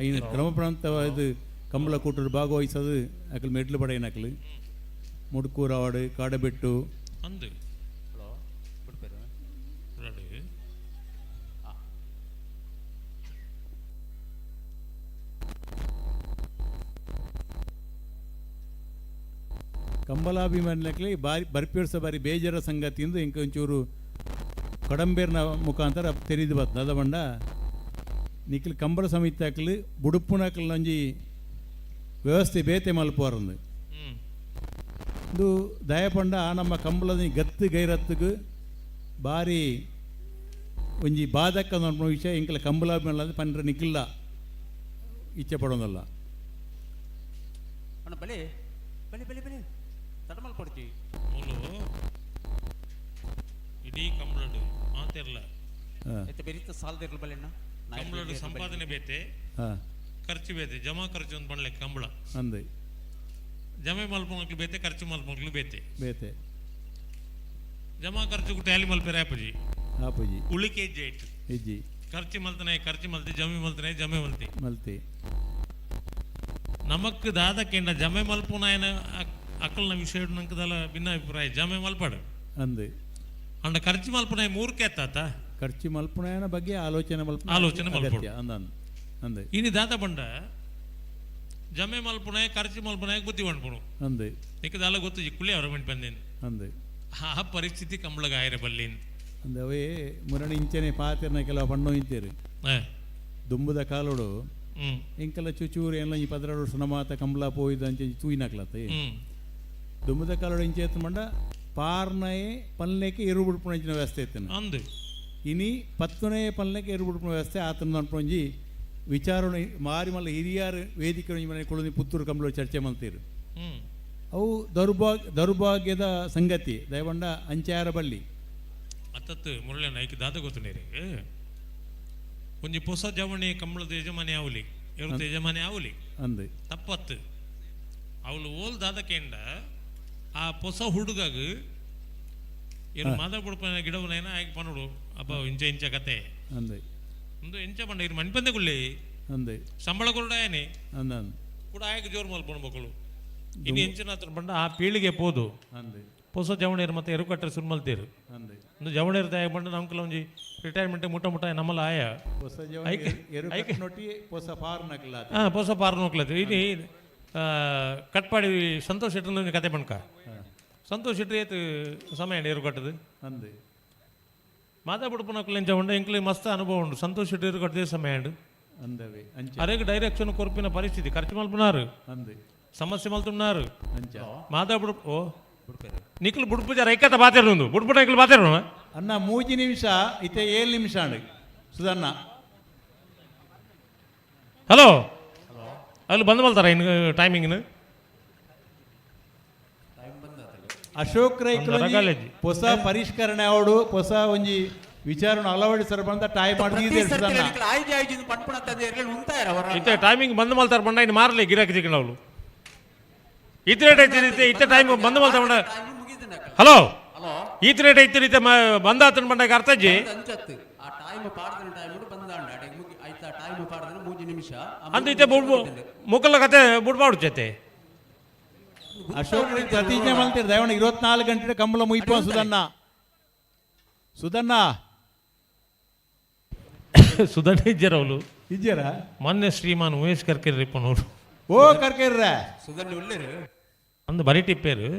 ಐನ ಕ್ರಮ ಪ್ರಾಂತವಾದ ಕಂಬಳ ಕೂಟೋಡು ಭಾಗವಹಿಸೋದು ಅಕಲ್ ಮೆಡ್ಲು ಪಡೆಯನಕಲು ಮುಡ್ಕೂರವಾಡು ಕಾಡಬೆಟ್ಟು ಅಂದು ಕಂಬಲಾಭಿಮಾನಿಲಕ್ಲೆ ಬಾರಿ ಬರ್ಪಿರ್ಸ ಬಾರಿ ಬೇಜಾರ ಸಂಗತಿಯಿಂದ ಇಂಕ ಒಂಚೂರು ಕಡಂಬೇರ್ನ ಮುಖಾಂತರ ತೆರಿದು ಬರ್ತದೆ ಅದ ಬಂಡ ನಿಖಿಲ್ ಕಂಬಳ ಸಮಿತಿ ಹಾಕಲು ಬುಡುಪುನಕಲ್ ಒಂಜಿ ವ್ಯವಸ್ಥೆ ಬೇತೆ ಮಲ್ಪುವರಂದು ಇದು ದಯಪಂಡ ನಮ್ಮ ಕಂಬಳದ ಗತ್ತು ಗೈರತ್ತಿಗೆ ಬಾರಿ ಒಂಜಿ ಬಾಧಕ ವಿಷಯ ಇಂಕಲ ಕಂಬಲಾಭಿಮಾನ ಪಂಡ್ರೆ ನಿಖಿಲ್ಲ ಇಚ್ಛೆ ಪಡೋದಲ್ಲ. ಅಣ್ಣ ಬಲೆ ಬಲೆ ಬಲೆ ಬಲೆ ತಡಮಲ್ ಕೊಡ್ತಿ ಮೂಲು ಇಡೀ ಕಂಬಳಡು ಮಾತಿರ್ಲ ಎತ್ತ ಬೆರಿತ ಸಾಲದಿರ್ಲ ಬಲೆಣ್ಣ ಕಂಬಳಡು ಸಂಪಾದನೆ ಬೇತೆ ಖರ್ಚು ಬೇತೆ ಜಮಾ ಖರ್ಚು ಒಂದು ಬಣ್ಲೆ ಕಂಬಳ ಅಂದೆ ಜಮೆ ಮಲ್ಪೊಂಕ್ಲು ಬೇತೆ ಖರ್ಚು ಮಲ್ಪೊಂಕ್ಲು ಬೇತೆ ಬೇತೆ ಜಮಾ ಖರ್ಚು ಟ್ಯಾಲಿ ಮಲ್ಪೆರೆ ಆಪುಜಿ ಆಪುಜಿ ಉಳಿಕೆ ಇಜ್ಜೆ ಇಟ್ಟು ಇಜ್ಜಿ ಖರ್ಚು ಮಲ್ತನೆ ಖರ್ಚು ಮಲ್ತಿ ಜಮೆ ಮಲ್ತನೆ ಜಮೆ ಮಲ್ತಿ ಮಲ್ತಿ ನಮಕ್ ದಾದಕ್ಕೆಂಡ ಜಮೆ ಮಲ್ಪುನಾಯನ ಅಕ್ಕಲ್ನ ವಿಷಯ ನಂಕದಲ್ಲ ಭಿನ್ನ ಅಭಿಪ್ರಾಯ ಜಮೆ ಮಲ್ಪಡು ಅಂದೆ ಅಂಡ ಖರ್ಚು ಮಲ್ಪುನಾಯ ಮೂರ್ಕೆ ತಾತ ಖರ್ಚು ಮಲ್ಪುನಾಯನ ಬಗ್ಗೆ ಆಲೋಚನೆ ಮಲ್ಪ ಆಲೋಚನೆ ಮಲ್ಪೊಡು. ಅಂದ ಅಂದೆ ಇನಿ ದಾದ ಬಂಡ ಜಮೆ ಮಲ್ಪುನಾಯ ಖರ್ಚು ಮಲ್ಪುನಾಯ ಬುದ್ಧಿ ಪಂಡ್ಪುನು ಅಂದೆ ನಿಕ್ಕದಲ್ಲ ಗೊತ್ತು ಕುಳ್ಳಿ ಅವರ ಮೆಂಟ್ ಬಂದೇನು ಅಂದೆ ಆ ಪರಿಸ್ಥಿತಿ ಕಂಬಳಗ ಆಯರೆ ಬಲ್ಲಿನ್ ಅಂದೆ ಅವೇ ಮುರಣಿ ಇಂಚನೆ ಪಾತಿರ್ನ ಕೆಲವು ಪಣ್ಣು ಇಂತೇರು ದುಂಬುದ ಕಾಲೋಡು ಇಂಕೆಲ್ಲ ಚುಚೂರು ಎಲ್ಲ ಈ ಪದರಾಡು ಸುನಮಾತ ಕಂಬಳ ಪೋಯ್ದು ಅಂಚೆ ತೂಯಿನಾಕ್ಲತ್ತ ದುಂಬುದ ಕಾಲೋಡು ಇಂಚೆ ಎತ್ತು ಮಂಡ ಪಾರ್ನಯೇ ಪಲ್ಲೆಕ್ಕೆ ಎರು ಬುಡ್ಪುಣ ವ್ಯವಸ್ಥೆ ಇತ್ತನ ಅಂದು ಇನಿ ಪತ್ತನೇ ಪಲ್ಲೆಕ್ಕೆ ಎರು ಬುಡ್ಪುಣ ವ್ಯವಸ್ಥೆ ಆತನ ಅನ್ಪೊಂಜಿ ವಿಚಾರಣೆ ಮಾರಿ ಮಲ್ಲ ಹಿರಿಯಾರು ವೇದಿಕೆ ಒಂಜಿ ಮನೆ ಕುಳಿದು ಪುತ್ತೂರು ಕಂಬಳ ಚರ್ಚೆ ಮಲ್ತೀರು ಅವು ದೌರ್ಭಾಗ್ಯದ ಸಂಗತಿ ದಯವಂಡ ಅಂಚಾರ ಬಳ್ಳಿ ಅತ್ತತ್ತು ಮುರಳಿ ಐಕ್ ದಾದ ಗೊತ್ತುಂಡೇರಿ ಒಂಜಿ ಪೊಸ ಜವಣಿ ಕಂಬಳದ ಯಜಮಾನಿ ಆವಲಿ ಎರುತ ಯಜಮಾನಿ ಆವಲಿ ಅಂದು ತಪ್ಪತ್ತು ಅವಳು ಓಲ್ ದಾದಕೇಂಡ ಆ ಪೊಸ ಹುಡುಗಾಗ ಇರು ಮಾದ ಬುಡಪನ ಗಿಡವನೇನ ಆಯ್ಕೆ ಪನುಡು ಅಪ್ಪ ಇಂಚ ಇಂಚ ಕತೆ ಅಂದೆ ಒಂದು ಇಂಚ ಪಂಡ ಇರು ಮಣ್ಪಂದೆ ಗುಳ್ಳಿ ಅಂದೆ ಸಂಬಳ ಕೊರಡಾಯನೆ ಅಂದ ಕೂಡ ಆಯ್ಕೆ ಜೋರು ಮಲ್ಪಣ ಮಕ್ಕಳು ಇನ್ನು ಎಂಚಿನ ಬಂಡ ಆ ಪೀಳಿಗೆ ಪೋದು ಅಂದೆ ಪೊಸ ಜವಣೇರು ಮತ್ತೆ ಎರುಕಟ್ಟರೆ ಸುರ್ಮಲ್ತೇರು ಅಂದೆ ಒಂದು ಜವಣೇರು ತಾಯ ಬಂಡ ನಮ್ಕಲ ಒಂಜಿ ರಿಟೈರ್ಮೆಂಟ್ ಮುಟ್ಟ ಮುಟ್ಟ ನಮ್ಮಲ್ಲ ಆಯ ಹೊಸ ಹೊಸ ಫಾರ್ ನಕಲ ಹಾಂ ಪೊಸ ಪಾರ್ ನೋಕ್ಲತ್ತು ಇನಿ ಕಟ್ಪಾಡಿ ಸಂತೋಷ್ ಶೆಟ್ಟರ್ ಒಂಜಿ ಕತೆ ಬಣ್ಕ ಸಂತೋಷ್ ಶೆಟ್ಟಿ ಏತು ಸಮಯ ಎರು ಕಟ್ಟದು ಅಂದೆ ಮಾತಾ ಬುಡುಪನಕ್ಲು ಎಂಚ ಉಂಡು ಎಂಕ್ಲೆ ಮಸ್ತ್ ಅನುಭವ ಉಂಡು ಸಂತೋಷ್ ಶೆಟ್ಟಿ ಎರು ಕಟ್ಟದೆ ಸಮಯ ಉಂಡು ಅಂದವೇ ಅಂಚೆ ಅರೇಗ ಡೈರೆಕ್ಷನ್ ಕೊರ್ಪಿನ ಪರಿಸ್ಥಿತಿ ಖರ್ಚು ಮಲ್ಪುನಾರು ಅಂದೆ ಸಮಸ್ಯೆ ಮಲ್ತುన్నారు ಅಂಚ ಮಾತಾ ಬುಡುಪ್ ಓ ನಿಖಲ್ ಬುಡ್ಪು ಜರ ಐಕತ ಬಾತೇರು ಬುಡ್ಪುಟ ನಿಖಲ್ ಬಾತೇರು ಅಣ್ಣ ಮೂಜಿ ನಿಮಿಷ ಇತ್ತೆ ಏಳು ನಿಮಿಷ ಅಂಡು ಸುಧಣ್ಣ ಹಲೋ ಅಲ್ಲಿ ಬಂದ್ ಮಲ್ತಾರ ಇನ್ನು ಟೈಮಿಂಗ್ನ ಅಶೋಕ್ ರೈಕುಲು ರಗಾಲೆಜ್ಜಿ. ಹೊಸ ಪರಿಷ್ಕರಣೆ ಅವಡು ಹೊಸ ಒಂಜಿ ವಿಚಾರಣ ಅಳವಡಿಸರ ಬಂದ ಟೈಮ್ ಪ್ರತಿ ಸರ್ತಿ ಆಯ್ದು ಆಯ್ದು ಪಂಪುಣ ತಂದೆ ಉಂತಾರ ಅವರ ಇತ್ತೆ ಟೈಮಿಂಗ್ ಬಂದ್ ಮಲ್ತಾರ ಬಂಡ ಇನ್ನು ಮಾರಲಿ ಗಿರಾಕಿ ತಿಕ್ಕಣವಳು ಇತ್ ರೇಟ್ ಐತಿ ಇತ್ತೆ ಇತ್ತೆ ಟೈಮ್ ಬಂದ್ ಮಲ್ತಾರ ಬಂಡ ಹಲೋ ಈತ್ ರೇಟ್ ಐತಿ ಇತ್ತೆ ಬಂದಾತನ ಬಂಡಾಗ ಅರ್ಥಜ್ಜಿ ಅಂಚತ್ತು ಆ ಟೈಮ್ ಪಾಡ್ದನ ಟೈಮ್ ಬಂದಾಂಡ ಮುಗಿ ಆಯ್ತಾ ಟೈಮ್ ಪಾಡ್ದನ ಮೂಜಿ ನಿಮಿಷ ಆ ಅಂತ ಇತ್ತೆ ಬುಡ್ ಮುಕ್ಕಲ ಕತೆ ಬುಡ್ಬಾಡು ಜೊತೆ ಅಶೋಕ್ ರೈ ಪ್ರತಿಜ್ಞೆ ಮಾಡ್ತೀರಿ ದಯವಣ್ಣ 24 ಗಂಟೆ ಕಂಬಳ ಮುಯ್ಪ ಸುಧಣ್ಣ ಸುಧಣ್ಣ ಸುಧಣ್ಣ ಇಜ್ಜರ ಅವಳು ಇಜ್ಜರ ಮೊನ್ನೆ ಶ್ರೀಮಾನ್ ಉಮೇಶ್ ಕರ್ಕೇರಿ ರಿಪ್ಪನವರು ಓ ಕರ್ಕೇರ್ರ ಸುಧಣ್ಣ ಉಳ್ಳೇರು ಅಂದು ಬರಿ ಟಿಪ್ಪೇರು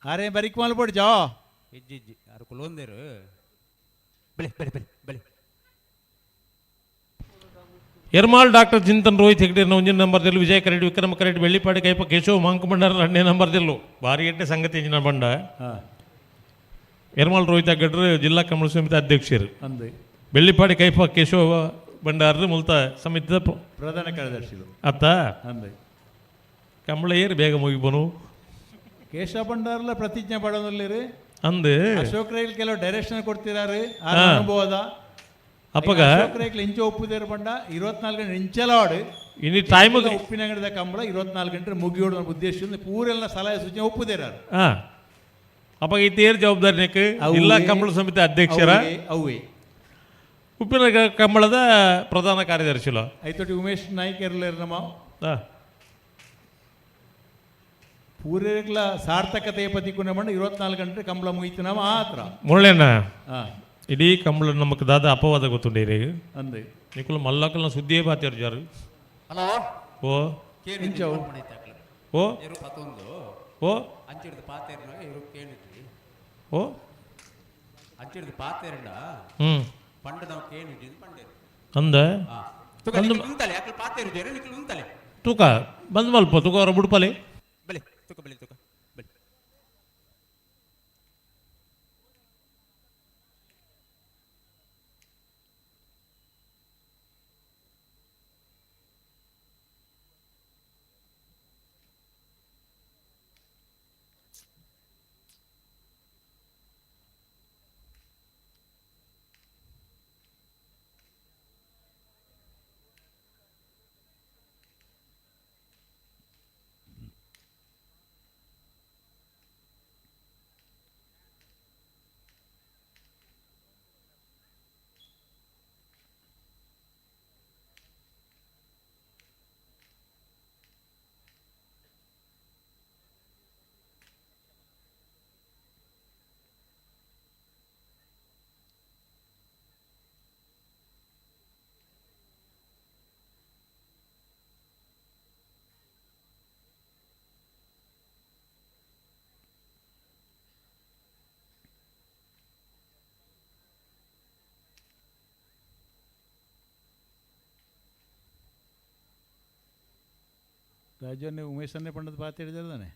ಅರೆ ಬರಿಕ್ ಮಲ್ಪೊಡು ಜಾವ್ ಇಜ್ಜಿ ಇಜ್ಜಿ ಯಾರು ಕುಲೊಂದೇರು ಬೆಳೆ ಬೆಳೆ ಬೆಳೆ ಬೆಳೆ ಎರ್ಮಾಲ್ ಡಾಕ್ಟರ್ ಚಿಂತನ್ ರೋಹಿತ್ ಹೆಗ್ಡೆ ಒಂಜಿನ ನಂಬರ್ ದಿಲ್ಲು ವಿಜಯ ಕರೆಡ್ ವಿಕ್ರಮ ಕರೆಡ್ ಬೆಳ್ಳಿಪಾಡಿ ಕೈಪ ಕೇಶವ ಮಾಂಕುಮಂಡರ ಎರಡನೇ ನಂಬರ್ ದಿಲ್ಲು ಭಾರಿ ಎಡ್ಡೆ ಸಂಗತಿ ಇಂಜಿನ ಬಂಡ ಎರ್ಮಾಲ್ ರೋಹಿತ್ ಹೆಗ್ಗಡ್ರು ಜಿಲ್ಲಾ ಕಮಲ ಸಮಿತಿ ಅಧ್ಯಕ್ಷರು ಅಂದೆ ಬೆಳ್ಳಿಪಾಡಿ ಕೈಪ ಕೇಶವ ಭಂಡಾರರು ಮುಲ್ತ ಸಮಿತಿದ ಪ್ರಧಾನ ಕಾರ್ಯದರ್ಶಿಗಳು ಅತ್ತ ಅಂದೆ ಕಂಬಳ ಏರು ಬೇಗ ಮುಗಿಬೋನು ಕೇಶವ ಭಂಡಾರಲ ಪ್ರತಿಜ್ಞೆ ಪಡೋದಿಲ್ಲ ಅಂದು ಅಶೋಕ್ ರೈಲ್ ಕೆಲವು ಡೈರೆಕ್ಷನ್ ಕೊಡ್ತಿದ್ದಾರೆ ಅನುಭವದ ಅಪ್ಪಗ ಅಶೋಕ್ ರೈಲ್ ಇಂಚ ಒಪ್ಪುದೇರು ಬಂಡ 24 ಗಂಟೆ ಇಂಚಲಾಡು ಇನಿ ಟೈಮ್ ಉಪ್ಪಿನಂಗಡಿದ ಕಂಬಳ 24 ಗಂಟೆ ಮುಗಿಯೋಡು ಉದ್ದೇಶ ಪೂರೆಲ್ಲ ಸಲಹೆ ಸೂಚನೆ ಒಪ್ಪುದೇರ ಅಪ್ಪ ಇತ್ತೇರು ಜವಾಬ್ದಾರಿ ನೆಕ್ ಜಿಲ್ಲಾ ಕಂಬಳ ಸಮಿತಿ ಅಧ್ಯಕ್ಷರ ಅವೇ ಉಪ್ಪಿನ ಕಂಬಳದ ಪ್ರಧಾನ ಕಾರ್ಯದರ್ಶಿಲ ಐತೋಟಿ ಉಮೇಶ್ ನಾಯ್ಕ ಇರಲಿರ ನಮ್ಮ ಪೂರೇಗ್ಲ ಸಾರ್ಥಕತೆಯ ಪತಿ ಕುನ 24 ಗಂಟೆ ಕಂಬಳ ಮುಗಿತು ನಮ್ಮ ಆತ್ರ ಮುರಳಿಯಣ್ಣ ಇಡೀ ಕಂಬಳ ನಮಕ್ ದಾದ ಅಪವಾದ ಗೊತ್ತುಂಡೀರಿ ಅಂದೆ ನಿಕುಲು ಮಲ್ಲಕಲ್ನ ಸುದ್ದಿಯೇ ಬಾತಿಯರು ಜಾರು ಹಲೋ ಓ ಓ ಓ ಅಂಚಿಡ್ದು ಪಾತೇರ್ನ ಇರು ಕೇಳಿದ್ವಿ ಓ ಅಂಚಿಡ್ದು ಪಾತೇರ್ನ ಪಂಡ ನಾವು ಕೇಳಿದ್ವಿ ಪಂಡೇರು ಅಂದ ಉಂತಲೆ ಅಕಲ್ ಪಾತೇರು ಜೇರು ನಿಕಲು ಉಂತಲೆ ತೂಕ ಬಂದ್ ಮಲ್ಪ ತೂಕ ಅವರ ಬುಡ್ಪಲೆ ಬಲೆ ತೂಕ ಬಲೆ ತೂಕ ಬಲೆ ರಾಜನ್ನೇ ಉಮೇಶನ್ನೇ ಪಂಡದ ಪಾತ್ ಹಿಡಿದಿದ್ದಾನೆ.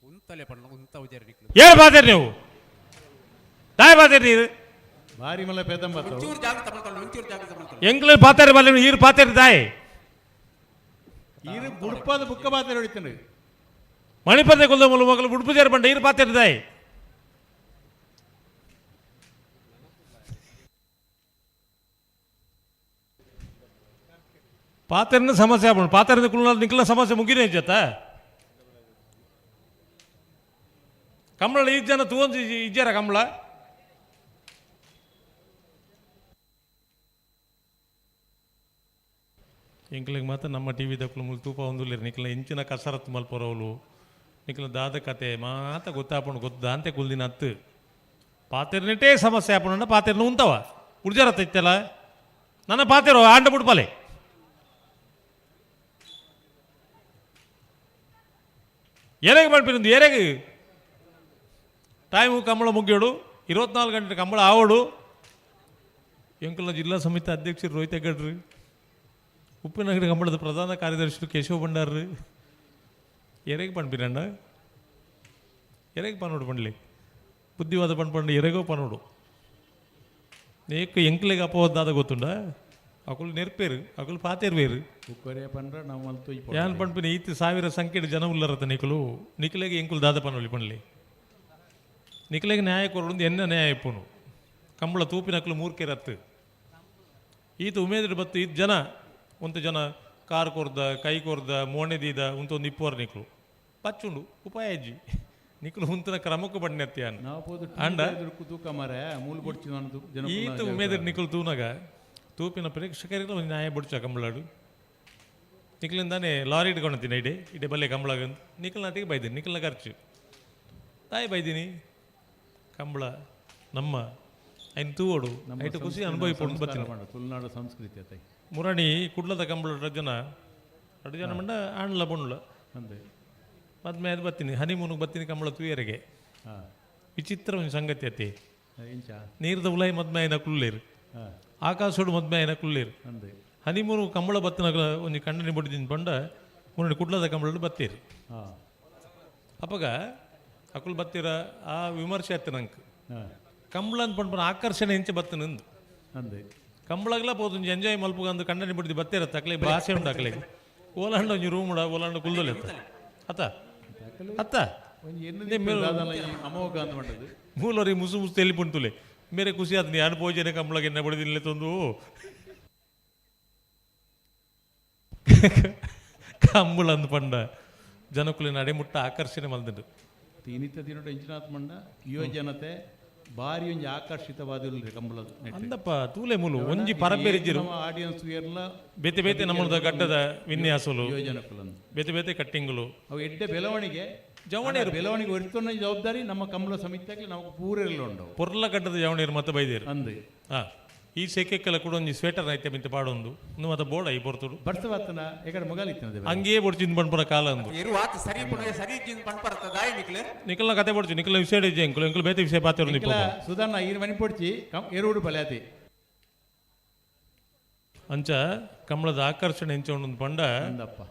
ಉಂತಲೆ ಪಣ್ಣ ಉಂತ ಉಜರ್ನಿಕ್ಲು ಏಳು ಬಾದೇರಿ ನೀವು ತಾಯಿ ಬಾದೇರಿ ನೀರು ಭಾರಿ ಮಲ್ಲ ಪೇದಂಬತ್ತು ಒಂಚೂರು ಜಾಗ್ರತೆ ಮಾಡ್ಕೊಳ್ಳಿ, ಒಂಚೂರು ಜಾಗ್ರತೆ ಮಾಡ್ಕೊಳ್ಳಿ. ಎಂಕ್ಲೆ ಪಾತೇರಿ ಬಲ್ಲ ಈರು ಪಾತೇರಿ ತಾಯಿ ಈರು ಬುಡ್ಪಾದ ಬುಕ್ಕ ಬಾತೇರಿ ಹೊಡಿತಾನೆ. ಮಣಿಪದೆ ಕುಲ್ದ ಮುಲು ಮಗಲು ಬುಡ್ಪುಜೇರು ಬಂಡ ಈರು ಪಾತೇರಿ ತಾಯಿ. ಪಾತೇರಿನ ಸಮಸ್ಯೆ ಆಗ್ಬೋದು, ಪಾತೇರಿನ ಕುಲ್ಲ ನಿಕ್ಲ ಸಮಸ್ಯೆ ಮುಗಿನೇ ಜೊತ ಕಂಬಳ ಈ ಜನ ತೂವೊಂದು ಇಜ್ಜಾರ ಕಂಬಳ ಎಂಕ್ಲಿಗೆ ಮಾತ್ರ ನಮ್ಮ ಟಿ ವಿ ದಕ್ಕಲು ಮುಲ್ ತೂಪ ಒಂದುಲ್ಲೇರು ನಿಕ್ಲ ಇಂಚಿನ ಕಸರತ್ತು ಮಲ್ಪೊರವಲು ನಿಕ್ಲ ದಾದ ಕತೆ ಮಾತ ಗೊತ್ತಾಪಣು ಗೊತ್ತಾಂತೆ ಕುಲ್ದಿನ ಹತ್ತು ಪಾತೆರ್ನಿಟೇ ಸಮಸ್ಯೆ ಆಪಣ ಪಾತೆರ್ನ ಉಂತವ ಉಡ್ಜಾರತ್ತ ಇತ್ತಲ್ಲ ನನ್ನ ಪಾತೆರೋ ಆಂಡ ಬುಡ್ಪಲೆ ಏರೆಗೆ ಮಲ್ಪಿನಂದು ಏರೆಗೆ ಟೈಮು ಕಂಬಳ ಮುಗಿಯೋಡು 24 ಗಂಟೆ ಕಂಬಳ ಆವಡು ಎಂಕುಲ ಜಿಲ್ಲಾ ಸಮಿತಿ ಅಧ್ಯಕ್ಷರು ರೋಹಿತ್ ಹೆಗ್ಗಡ್ರಿ, ಉಪ್ಪಿನಂಗಡಿ ಕಂಬಳದ ಪ್ರಧಾನ ಕಾರ್ಯದರ್ಶಿ ಕೇಶವ ಭಂಡಾರ್ರಿ, ಎರೆಗೆ ಪಣ್ಪಿರಣ್ಣ ಎರೆಗೆ ಪನ್ನೋಡು ಪಂಡ್ಲಿ ಬುದ್ಧಿವಾದ ಪಂಡ್ ಎರೆಗೋ ಪನ್ನೋಡು ನೇಕ್ ಎಂಕ್ಲೆಗೆ ಅಪವಾದ ಗೊತ್ತುಂಡ ಅಕುಲು ನೆರ್ಪೇರು ಅಕುಲು ಪಾತೇರು ಬೇರು ಯಾನ್ ಪಣ್ಪಿನ ಈತ್ ಸಾವಿರ ಸಂಖ್ಯೆ ಜನ ಉಲ್ಲರತ್ತ ನಿಕುಲು ನಿಕ್ಲೆಗೆ ಎಂಕುಲು ದಾದ ಪನ್ನೊಲಿ ಪಂಡ್ಲಿ ನಿಕ್ಲೆಗೆ ನ್ಯಾಯ ಕೊರಡು ಎನ್ನ ನ್ಯಾಯ ಇಪ್ಪುನು ಕಂಬಳ ತೂಪಿನಕ್ಲು ಮೂರ್ಕೆರತ್ತು ಈತ ಉಮೇದ್ರ ಬತ್ತು ಈತ ಜನ ಒಂತ ಜನ ಕಾರ್ ಕೊರ್ದ ಕೈ ಕೊರ್ದ ಮೋಣೆ ದೀದ ಉಂತೊಂದು ಇಪ್ಪುವರ್ ನಿಕ್ಲು ಪಚ್ಚುಂಡು ಉಪಾಯ ಅಜ್ಜಿ ನಿಕ್ಲು ಉಂತನ ಕ್ರಮಕ್ಕೂ ಬಣ್ಣೆತ್ತಿಯಾನ ಅಂಡ ಈತ ಉಮೇದ್ರ ನಿಕ್ಲು ತೂನಾಗ ತೂಪಿನ ಪ್ರೇಕ್ಷಕರಿಗೆ ಒಂದು ನ್ಯಾಯ ಬುಡ್ಚ ಕಂಬಳಾಡು ನಿಕ್ಲಿಂದಾನೆ ಲಾರಿ ಇಟ್ಕೊಂಡಿದ್ದೀನಿ ಇಡೆ ಇಡೆ ಬಲ್ಲೆ ಕಂಬಳಾಗ ನಿಕ್ಲನಾತಿಗೆ ಬೈದೀನಿ ನಿಕ್ಲನ ಖರ್ಚು ತಾಯಿ ಬೈದೀನಿ ಕಂಬಳ ನಮ್ಮ ಐನ್ ತೂವೋಡು ಐಟು ಖುಷಿ ಅನುಭವಿ ಪೊಂಡು ಬರ್ತೀನಿ ತುಳುನಾಡು ಸಂಸ್ಕೃತಿ ಅತ್ತೆ ಮುರಣಿ ಕುಡ್ಲದ ಕಂಬಳ ಎರಡು ಜನ ಮಂಡ ಆಣ್ಲ ಬೊಂಡ್ಲ ಅಂದೆ ಮದ್ಮೆ ಅದು ಬತ್ತೀನಿ ಹನಿಮೂನಿಗೆ ಬತ್ತೀನಿ ಕಂಬಳ ತೂಯರಿಗೆ. ವಿಚಿತ್ರ ಒಂದು ಸಂಗತಿ ಅತಿ. ನೀರ್ದ ಉಲಾಯಿ ಮದ್ಮೆ ಆಯ್ನ ಕುಳ್ಳೇರು, ಆಕಾಶೋಡು ಮದ್ಮೆ ಆಯ್ನ ಕುಳ್ಳೇರು. ಹನಿಮೂನು ಕಂಬಳ ಬತ್ತಿನ ಒಂಜಿ ಕಂಡನಿ ಬೊಡಿದಿನ ಪಂಡ ಮುನ್ನಡಿ ಕುಡ್ಲದ ಕಂಬಳಡು ಬತ್ತೀರಿ. ಅಪ್ಪಗ ಅಕುಲ್ ಬತ್ತೀರ ಆ ವಿಮರ್ಶೆ ಆಯ್ತು ನಂಗೆ. ಕಂಬಳ ಅಂತ ಪಂಡ ಆಕರ್ಷಣೆ ಇಂಚೆ ಬತ್ತ ನಿಂದು ಕಂಬಳಗ್ಲ ಪೋದು ಒಂಜಿ ಎಂಜಾಯ್ ಮಲ್ಪುಗ ಅಂದು ಕಂಡನಿ ಬಿಡ್ದು ಬತ್ತೀರತ್ತ ಅಕ್ಲೆ ಭಾಷೆ ಉಂಡು ಅಕ್ಲೆ. ಓಲಾಂಡ ಒಂಜಿ ರೂಮ್ ಉಡ ಓಲಾಂಡ ಕುಲ್ದೊಲೆ ಅತ್ತ ಅತ್ತ ಮೂಲರಿ ಮುಸು ಮುಸು ತೆಲಿ ಪುಂಟುಲೆ ಮೇರೆ ಖುಷಿ ಆದ ಯಾರು ಪೋಜನೆ ಕಂಬಳಗೆ ಎನ್ನ ಬಡಿದಿಲ್ಲ ತಂದು ಕಂಬಳ ಅಂದು ಪಂಡ ಜನಕುಲಿನ ಅಡೆಮುಟ್ಟ ಆಕರ್ಷಣೆ ಮಲ್ದುಂಡು. ಇನ್ನಿತ ದಿನೋಟ ಇಂಚಿನಾಥ್ ಮಂಡ ಯುವ ಜನತೆ ಭಾರಿ ಒಂಜಿ ಆಕರ್ಷಿತವಾದ ಕಂಬಳ ಅಂದಪ್ಪ ತೂಲೆ ಮೂಲು ಒಂಜಿ ಪರಬೇರಿಜಿರು ಆಡಿಯನ್ಸ್ ಎಲ್ಲ ಬೇತೆ ಬೇತೆ ನಮ್ಮದ ಗಡ್ಡದ ವಿನ್ಯಾಸಲು ಯುವಜನಕುಲನ್ನು ಬೇತೆ ಬೇತೆ ಕಟ್ಟಿಂಗ್ಲು ಅವು ಎಡ್ಡೆ ಬೆಳವಣಿಗೆ ಜವಣಿಯರು ಬೆಳವಣಿಗೆ ಹೊರತೊನ್ನ ಜವಾಬ್ದಾರಿ ನಮ್ಮ ಕಂಬಳ ಸಮಿತಿಯಾಗಲಿ ನಾವು ಪೂರೆಲ್ಲ ಉಂಡು ಪೊರ್ಲ ಗಡ್ಡದ ಜವಣಿಯರು ಮತ್ತೆ ಬೈದೇರು ಅಂದು. ಹಾ ಈ ಸೆಕೆಕ್ಕೆಲ್ಲ ಕೂಡ ಒಂಜಿ ಸ್ವೆಟರ್ ಐತೆ ಮಿಂತ ಪಾಡೊಂದು ಇನ್ನು ಮತ್ತೆ ಬೋಡ ಈ ಪೊರ್ತುಡು ಬರ್ಸವಾತನ ಎಕಡೆ ಮೊಗಲಿತ್ತನದೆ ಹಂಗೇ ಬೊಡ್ಚಿಂದ ಪಣ್ಪುನ ಕಾಲ ಅಂದು ಇರು ಆತ ಸರಿ ಪುನಃ ಸರಿ ಜಿಂದ ಪಣ್ಪರತ ದಾಯಿ ನಿಕ್ಲೆ ನಿಕಲ್ನ ಕತೆ ಬೊಡ್ಚಿ ನಿಕಲ್ನ ವಿಷಯ ಇಜ್ಜೆ ಎಂಕುಲು ಎಂಕುಲು ಬೇತೆ ವಿಷಯ ಪಾತಿರು ನಿಪ್ಪ ಸುಧಾರಣ ಈರು ಮನಿ ಪೊಡ್ಚಿ ಎರುಡು ಬಲೆ ಅಂಚ ಕಂಬಳದ ಆಕರ್ಷಣೆ ಎಂಚ ಉಂಡು ಪಂಡ ಅಂದಪ್ಪ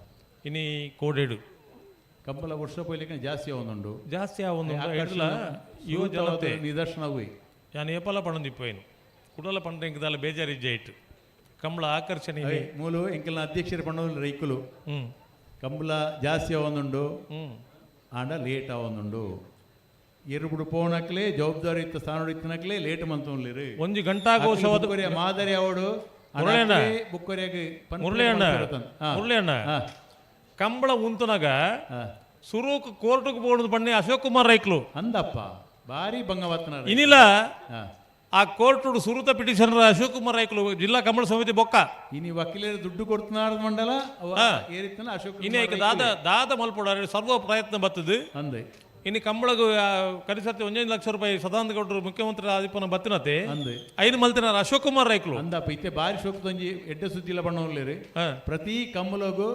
ಇನಿ ಕೋಡೆಡು ಕಂಬಳ ವರ್ಷ ಪೋಯ್ಲಿಕ್ಕೆ ಜಾಸ್ತಿ ಆವೊಂದುಂಡು ಜಾಸ್ತಿ ಆವೊಂದುಂಡು ಎಡ್ಲ ಯುವ ಜನತೆ ನಿದರ್ಶನ ಹೋಯ್ ಯಾನ್ ಏಪಲ ಪಣೊಂದಿಪ್ಪೇನು ಕುಡಲ ಪಂಡ ಎಂಕದಾಲ ಬೇಜಾರು ಇಜ್ಜೆ ಇಟ್ಟು ಕಂಬಳ ಆಕರ್ಷಣೆ ಮೂಲು ಎಂಕಲ್ನ ಅಧ್ಯಕ್ಷರು ಪಣ್ಣೋದು ರೈಕುಲು ಕಂಬಳ ಜಾಸ್ತಿ ಆವೊಂದುಂಡು ಆಂಡ ಲೇಟ್ ಆವೊಂದುಂಡು ಎರುಬುಡು ಪೋನಕ್ಲೆ ಜವಾಬ್ದಾರಿ ಇತ್ತ ಸ್ಥಾನ ಇತ್ತನಕ್ಲೆ ಲೇಟ್ ಮಂತೊನ್ಲಿರು ಒಂಜಿ ಗಂಟಾಘೋಷವಾದ ಮಾದರಿ ಅವಡು ಮುರಳಿಯಣ್ಣ ಬುಕ್ಕೊರಿಯಾಗ ಮುರಳಿಯಣ್ಣ ಮುರಳಿಯಣ್ಣ ಕಂಬಳ ಉಂತುನಾಗ ಸುರೂಕ್ ಕೋರ್ಟ್ಗೆ ಬೋರ್ಡ್ ಬಣ್ಣಿ ಅಶೋಕ್ ಕುಮಾರ್ ರೈಕ್ಲು ಅಂದಪ್ಪ ಭಾರಿ ಬಂಗವತ್ತನ ಇನಿಲ ಆ ಕೋರ್ಟ್ ಸುರುತ ಪಿಟಿಷನರ್ ಅಶೋಕ್ ಕುಮಾರ್ ರೈಕ್ಲು ಜಿಲ್ಲಾ ಕಂಬಳ ಸಮಿತಿ ಬೊಕ್ಕ ಇನಿ ವಕೀಲರು ದುಡ್ಡು ಕೊಡ್ತನಾರ ಮಂಡಲ ಅಶೋಕ್ ಇನಿ ದಾದ ದಾದ ಮಲ್ಪೊಡಾರೆ ಸರ್ವ ಪ್ರಯತ್ನ ಬತ್ತದು ಅಂದೆ ಇನ್ನು ಕಂಬಳಗು ಕರಿಸತಿ 1 ಲಕ್ಷ ರೂಪಾಯಿ ಸದಾನಂದ ಗೌಡರು ಮುಖ್ಯಮಂತ್ರಿ ಆದಿಪ್ಪನ ಬತ್ತಿನತೆ ಐನು ಮಲ್ತಿನಾರ ಅಶೋಕ್ ಕುಮಾರ್ ರೈಕ್ಲು ಅಂದಪ್ಪ ಇತ್ತೆ ಭಾರಿ ಶೋಕ್ತೊಂಜಿ ಎಡ್ಡೆ ಸುದ್ದಿಲ್ಲ ಬಣ್ಣವ್ಲೇರಿ ಪ್ರತಿ ಕಂಬಳಗು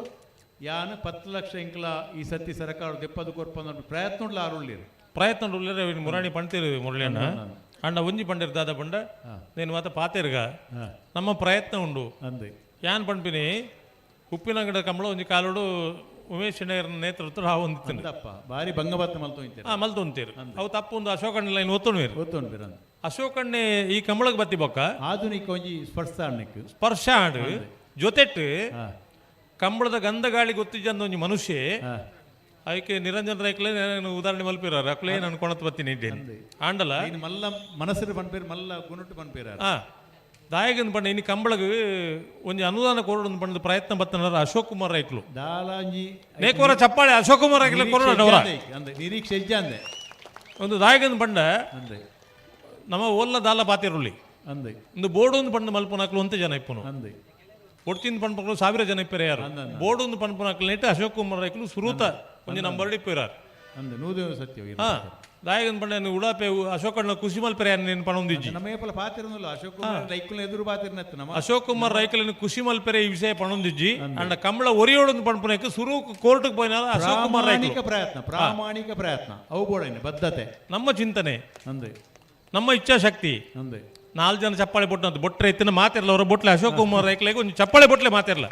ಯಾನ್ 10 ಲಕ್ಷ ಇಂಕ್ಲ ಈ ಸತಿ ಸರ್ಕಾರ ದೆಪ್ಪದು ಕೊರ್ಪಂದ ಪ್ರಯತ್ನ ಆರುಳ್ಳಿರು ಪ್ರಯತ್ನ ಉಳ್ಳೇರು ಮುರಾಣಿ ಪಣ್ತೀರು ಮುರಳಿಯಣ್ಣ ಅಣ್ಣ ಒಂಜಿ ಪಂಡಿರ್ ದಾದ ಪಂಡ నేను ಮಾತ ಪಾತೇರ್ಗ ನಮ್ಮ ಪ್ರಯತ್ನ ಉಂಡು ಅಂದೆ ಯಾನ್ ಪಣ್ಪಿನಿ ಉಪ್ಪಿನಂಗಡ ಕಂಬಳ ಒಂಜಿ ಕಾಲೋಡು ಉಮೇಶ್ ಶೆಣೈರ್ನ ನೇತೃತ್ವ ಆ ಒಂದಿತ್ತು ಭಾರಿ ಬಂಗಬತ್ತ ಮಲ್ತೊಂತೀರು ಹಾಂ ಮಲ್ತೊಂತೀರು ಅವು ತಪ್ಪು ಒಂದು ಅಶೋಕಣ್ಣ ಲೈನ್ ಒತ್ತೊಣ್ವೇರು ಒತ್ತೊಣ್ವೇರು ಅಶೋಕಣ್ಣೆ ಈ ಕಂಬಳಕ್ಕೆ ಬತ್ತಿ ಬೊಕ್ಕ ಆಧುನಿಕ ಒಂಜಿ ಸ್ಪರ್ಶ ಅಣ್ಣಕ್ಕೆ ಸ್ಪರ್ಶ ಆಡು ಜೊತೆಟ್ಟು ಕಂಬಳದ ಗಂಧ ಗಾಳಿ ಗೊತ್ತಿದ್ದ ಒಂಜಿ ಮನುಷ್ಯ ಅದಕ್ಕೆ ನಿರಂಜನ್ ರೈಕ್ಲೆ ನಾನು ಉದಾಹರಣೆ ಮಲ್ಪಿರಾರ ಅಕ್ಲೇ ನಾನು ಕೊಣತ್ ಬತ್ತೀನಿ ಇದ್ದೇನೆ ಆಂಡಲ ಮಲ್ಲ ಮನಸ್ಸು ಪನ್ಪೇರು ಮಲ್ಲ ಗುಣಟು ಪನ್ಪೇರ ಹಾಂ ದಾಯಗನ್ ಪಂಡ ಇನ್ನು ಕಂಬಳಗ್ ಒಂಜಿ ಅನುದಾನ ಕೊರಡು ಪಂಡ ಪ್ರಯತ್ನ ಬತ್ತನಾರ ಅಶೋಕ್ ಕುಮಾರ್ ರೈಕ್ಲು ದಾಲಾಂಜಿ ನೇಕೋರ ಚಪ್ಪಾಳೆ ಅಶೋಕ್ ಕುಮಾರ್ ರೈಕ್ಲೆ ಕೊರೋಣ ಅವರ ನಿರೀಕ್ಷೆ ಇಜ್ಜಾಂದೆ ಒಂದು ದಾಯಗನ್ ಪಂಡ ನಮ್ಮ ಓಲ್ಲ ದಾಲ ಪಾತಿರುಳ್ಳಿ ಅಂದೆ ಒಂದು ಬೋರ್ಡ್ ಒಂದು ಪಂಡ ಮಲ್ಪುನಾಕ್ಲು ಅಂತ ಜನ ಇಪ್ಪನು ಅಂದೆ ಒಡ್ಚಿಂದ ಪಂಪಗಳು 1000 ಜನ ಇಪ್ಪರೆ ಯಾರು ಬೋರ್ಡ್ ಒಂದು ಪಂಪನಾಕ್ಲು ನೆಟ್ಟು ಅಶೋಕ್ ಕುಮಾರ್ ರೈಕ್ಲು ಸುರೂತ ಒಂಜಿ ನಂಬರ್ ಇಪ್ಪಿರಾರು ಅಂದೆ ನೂದು ಸತ್ಯ ಹಾಂ ದಾಯಗನ್ ಪಂಡ ಉಡಾಪೆ ಅಶೋಕಣ್ಣ ಖುಷಿ ಮಲ್ಪರೆ ನೀನು ಪಣೊಂದಿಜ್ಜಿ ನಮ್ಮ ಏಪಲ ಪಾತಿರನಲ್ಲ ಅಶೋಕ್ ಕುಮಾರ್ ರೈಕುಲ ಎದುರು ಪಾತಿರನತ್ತ ನಮ್ಮ ಅಶೋಕ್ ಕುಮಾರ್ ರೈಕುಲಿನ ಖುಷಿ ಮಲ್ಪೆರೆ ಈ ವಿಷಯ ಪಣೊಂದಿಜ್ಜಿ ಅಂಡ ಕಂಬಳ ಒರಿಯೋಡೊಂದು ಪಣಪುನಕ್ಕೆ ಸುರು ಕೋರ್ಟ್ಗೆ ಪೋಯಿನಾರ ಅಶೋಕ್ ಕುಮಾರ್ ರೈಕುಲು ಪ್ರಯತ್ನ ಪ್ರಾಮಾಣಿಕ ಪ್ರಯತ್ನ ಅವು ಬೋಡೈನೆ ಬದ್ಧತೆ ನಮ್ಮ ಚಿಂತನೆ ಅಂದೆ ನಮ್ಮ ಇಚ್ಛಾಶಕ್ತಿ ಅಂದೆ 4 ಜನ ಚಪ್ಪಾಳೆ ಬೊಟ್ಟು ಬೊಟ್ರೆ ಇತ್ತಿನ ಮಾತಿರಲ್ಲ ಅವರ ಬೊಟ್ಲೆ ಅಶೋಕ್ ಕುಮಾರ್ ರೈಕ್ಲೆಗೆ ಒಂದು ಚಪ್ಪಾಳೆ ಬೊಟ್ಲೆ ಮಾತಿರಲ್ಲ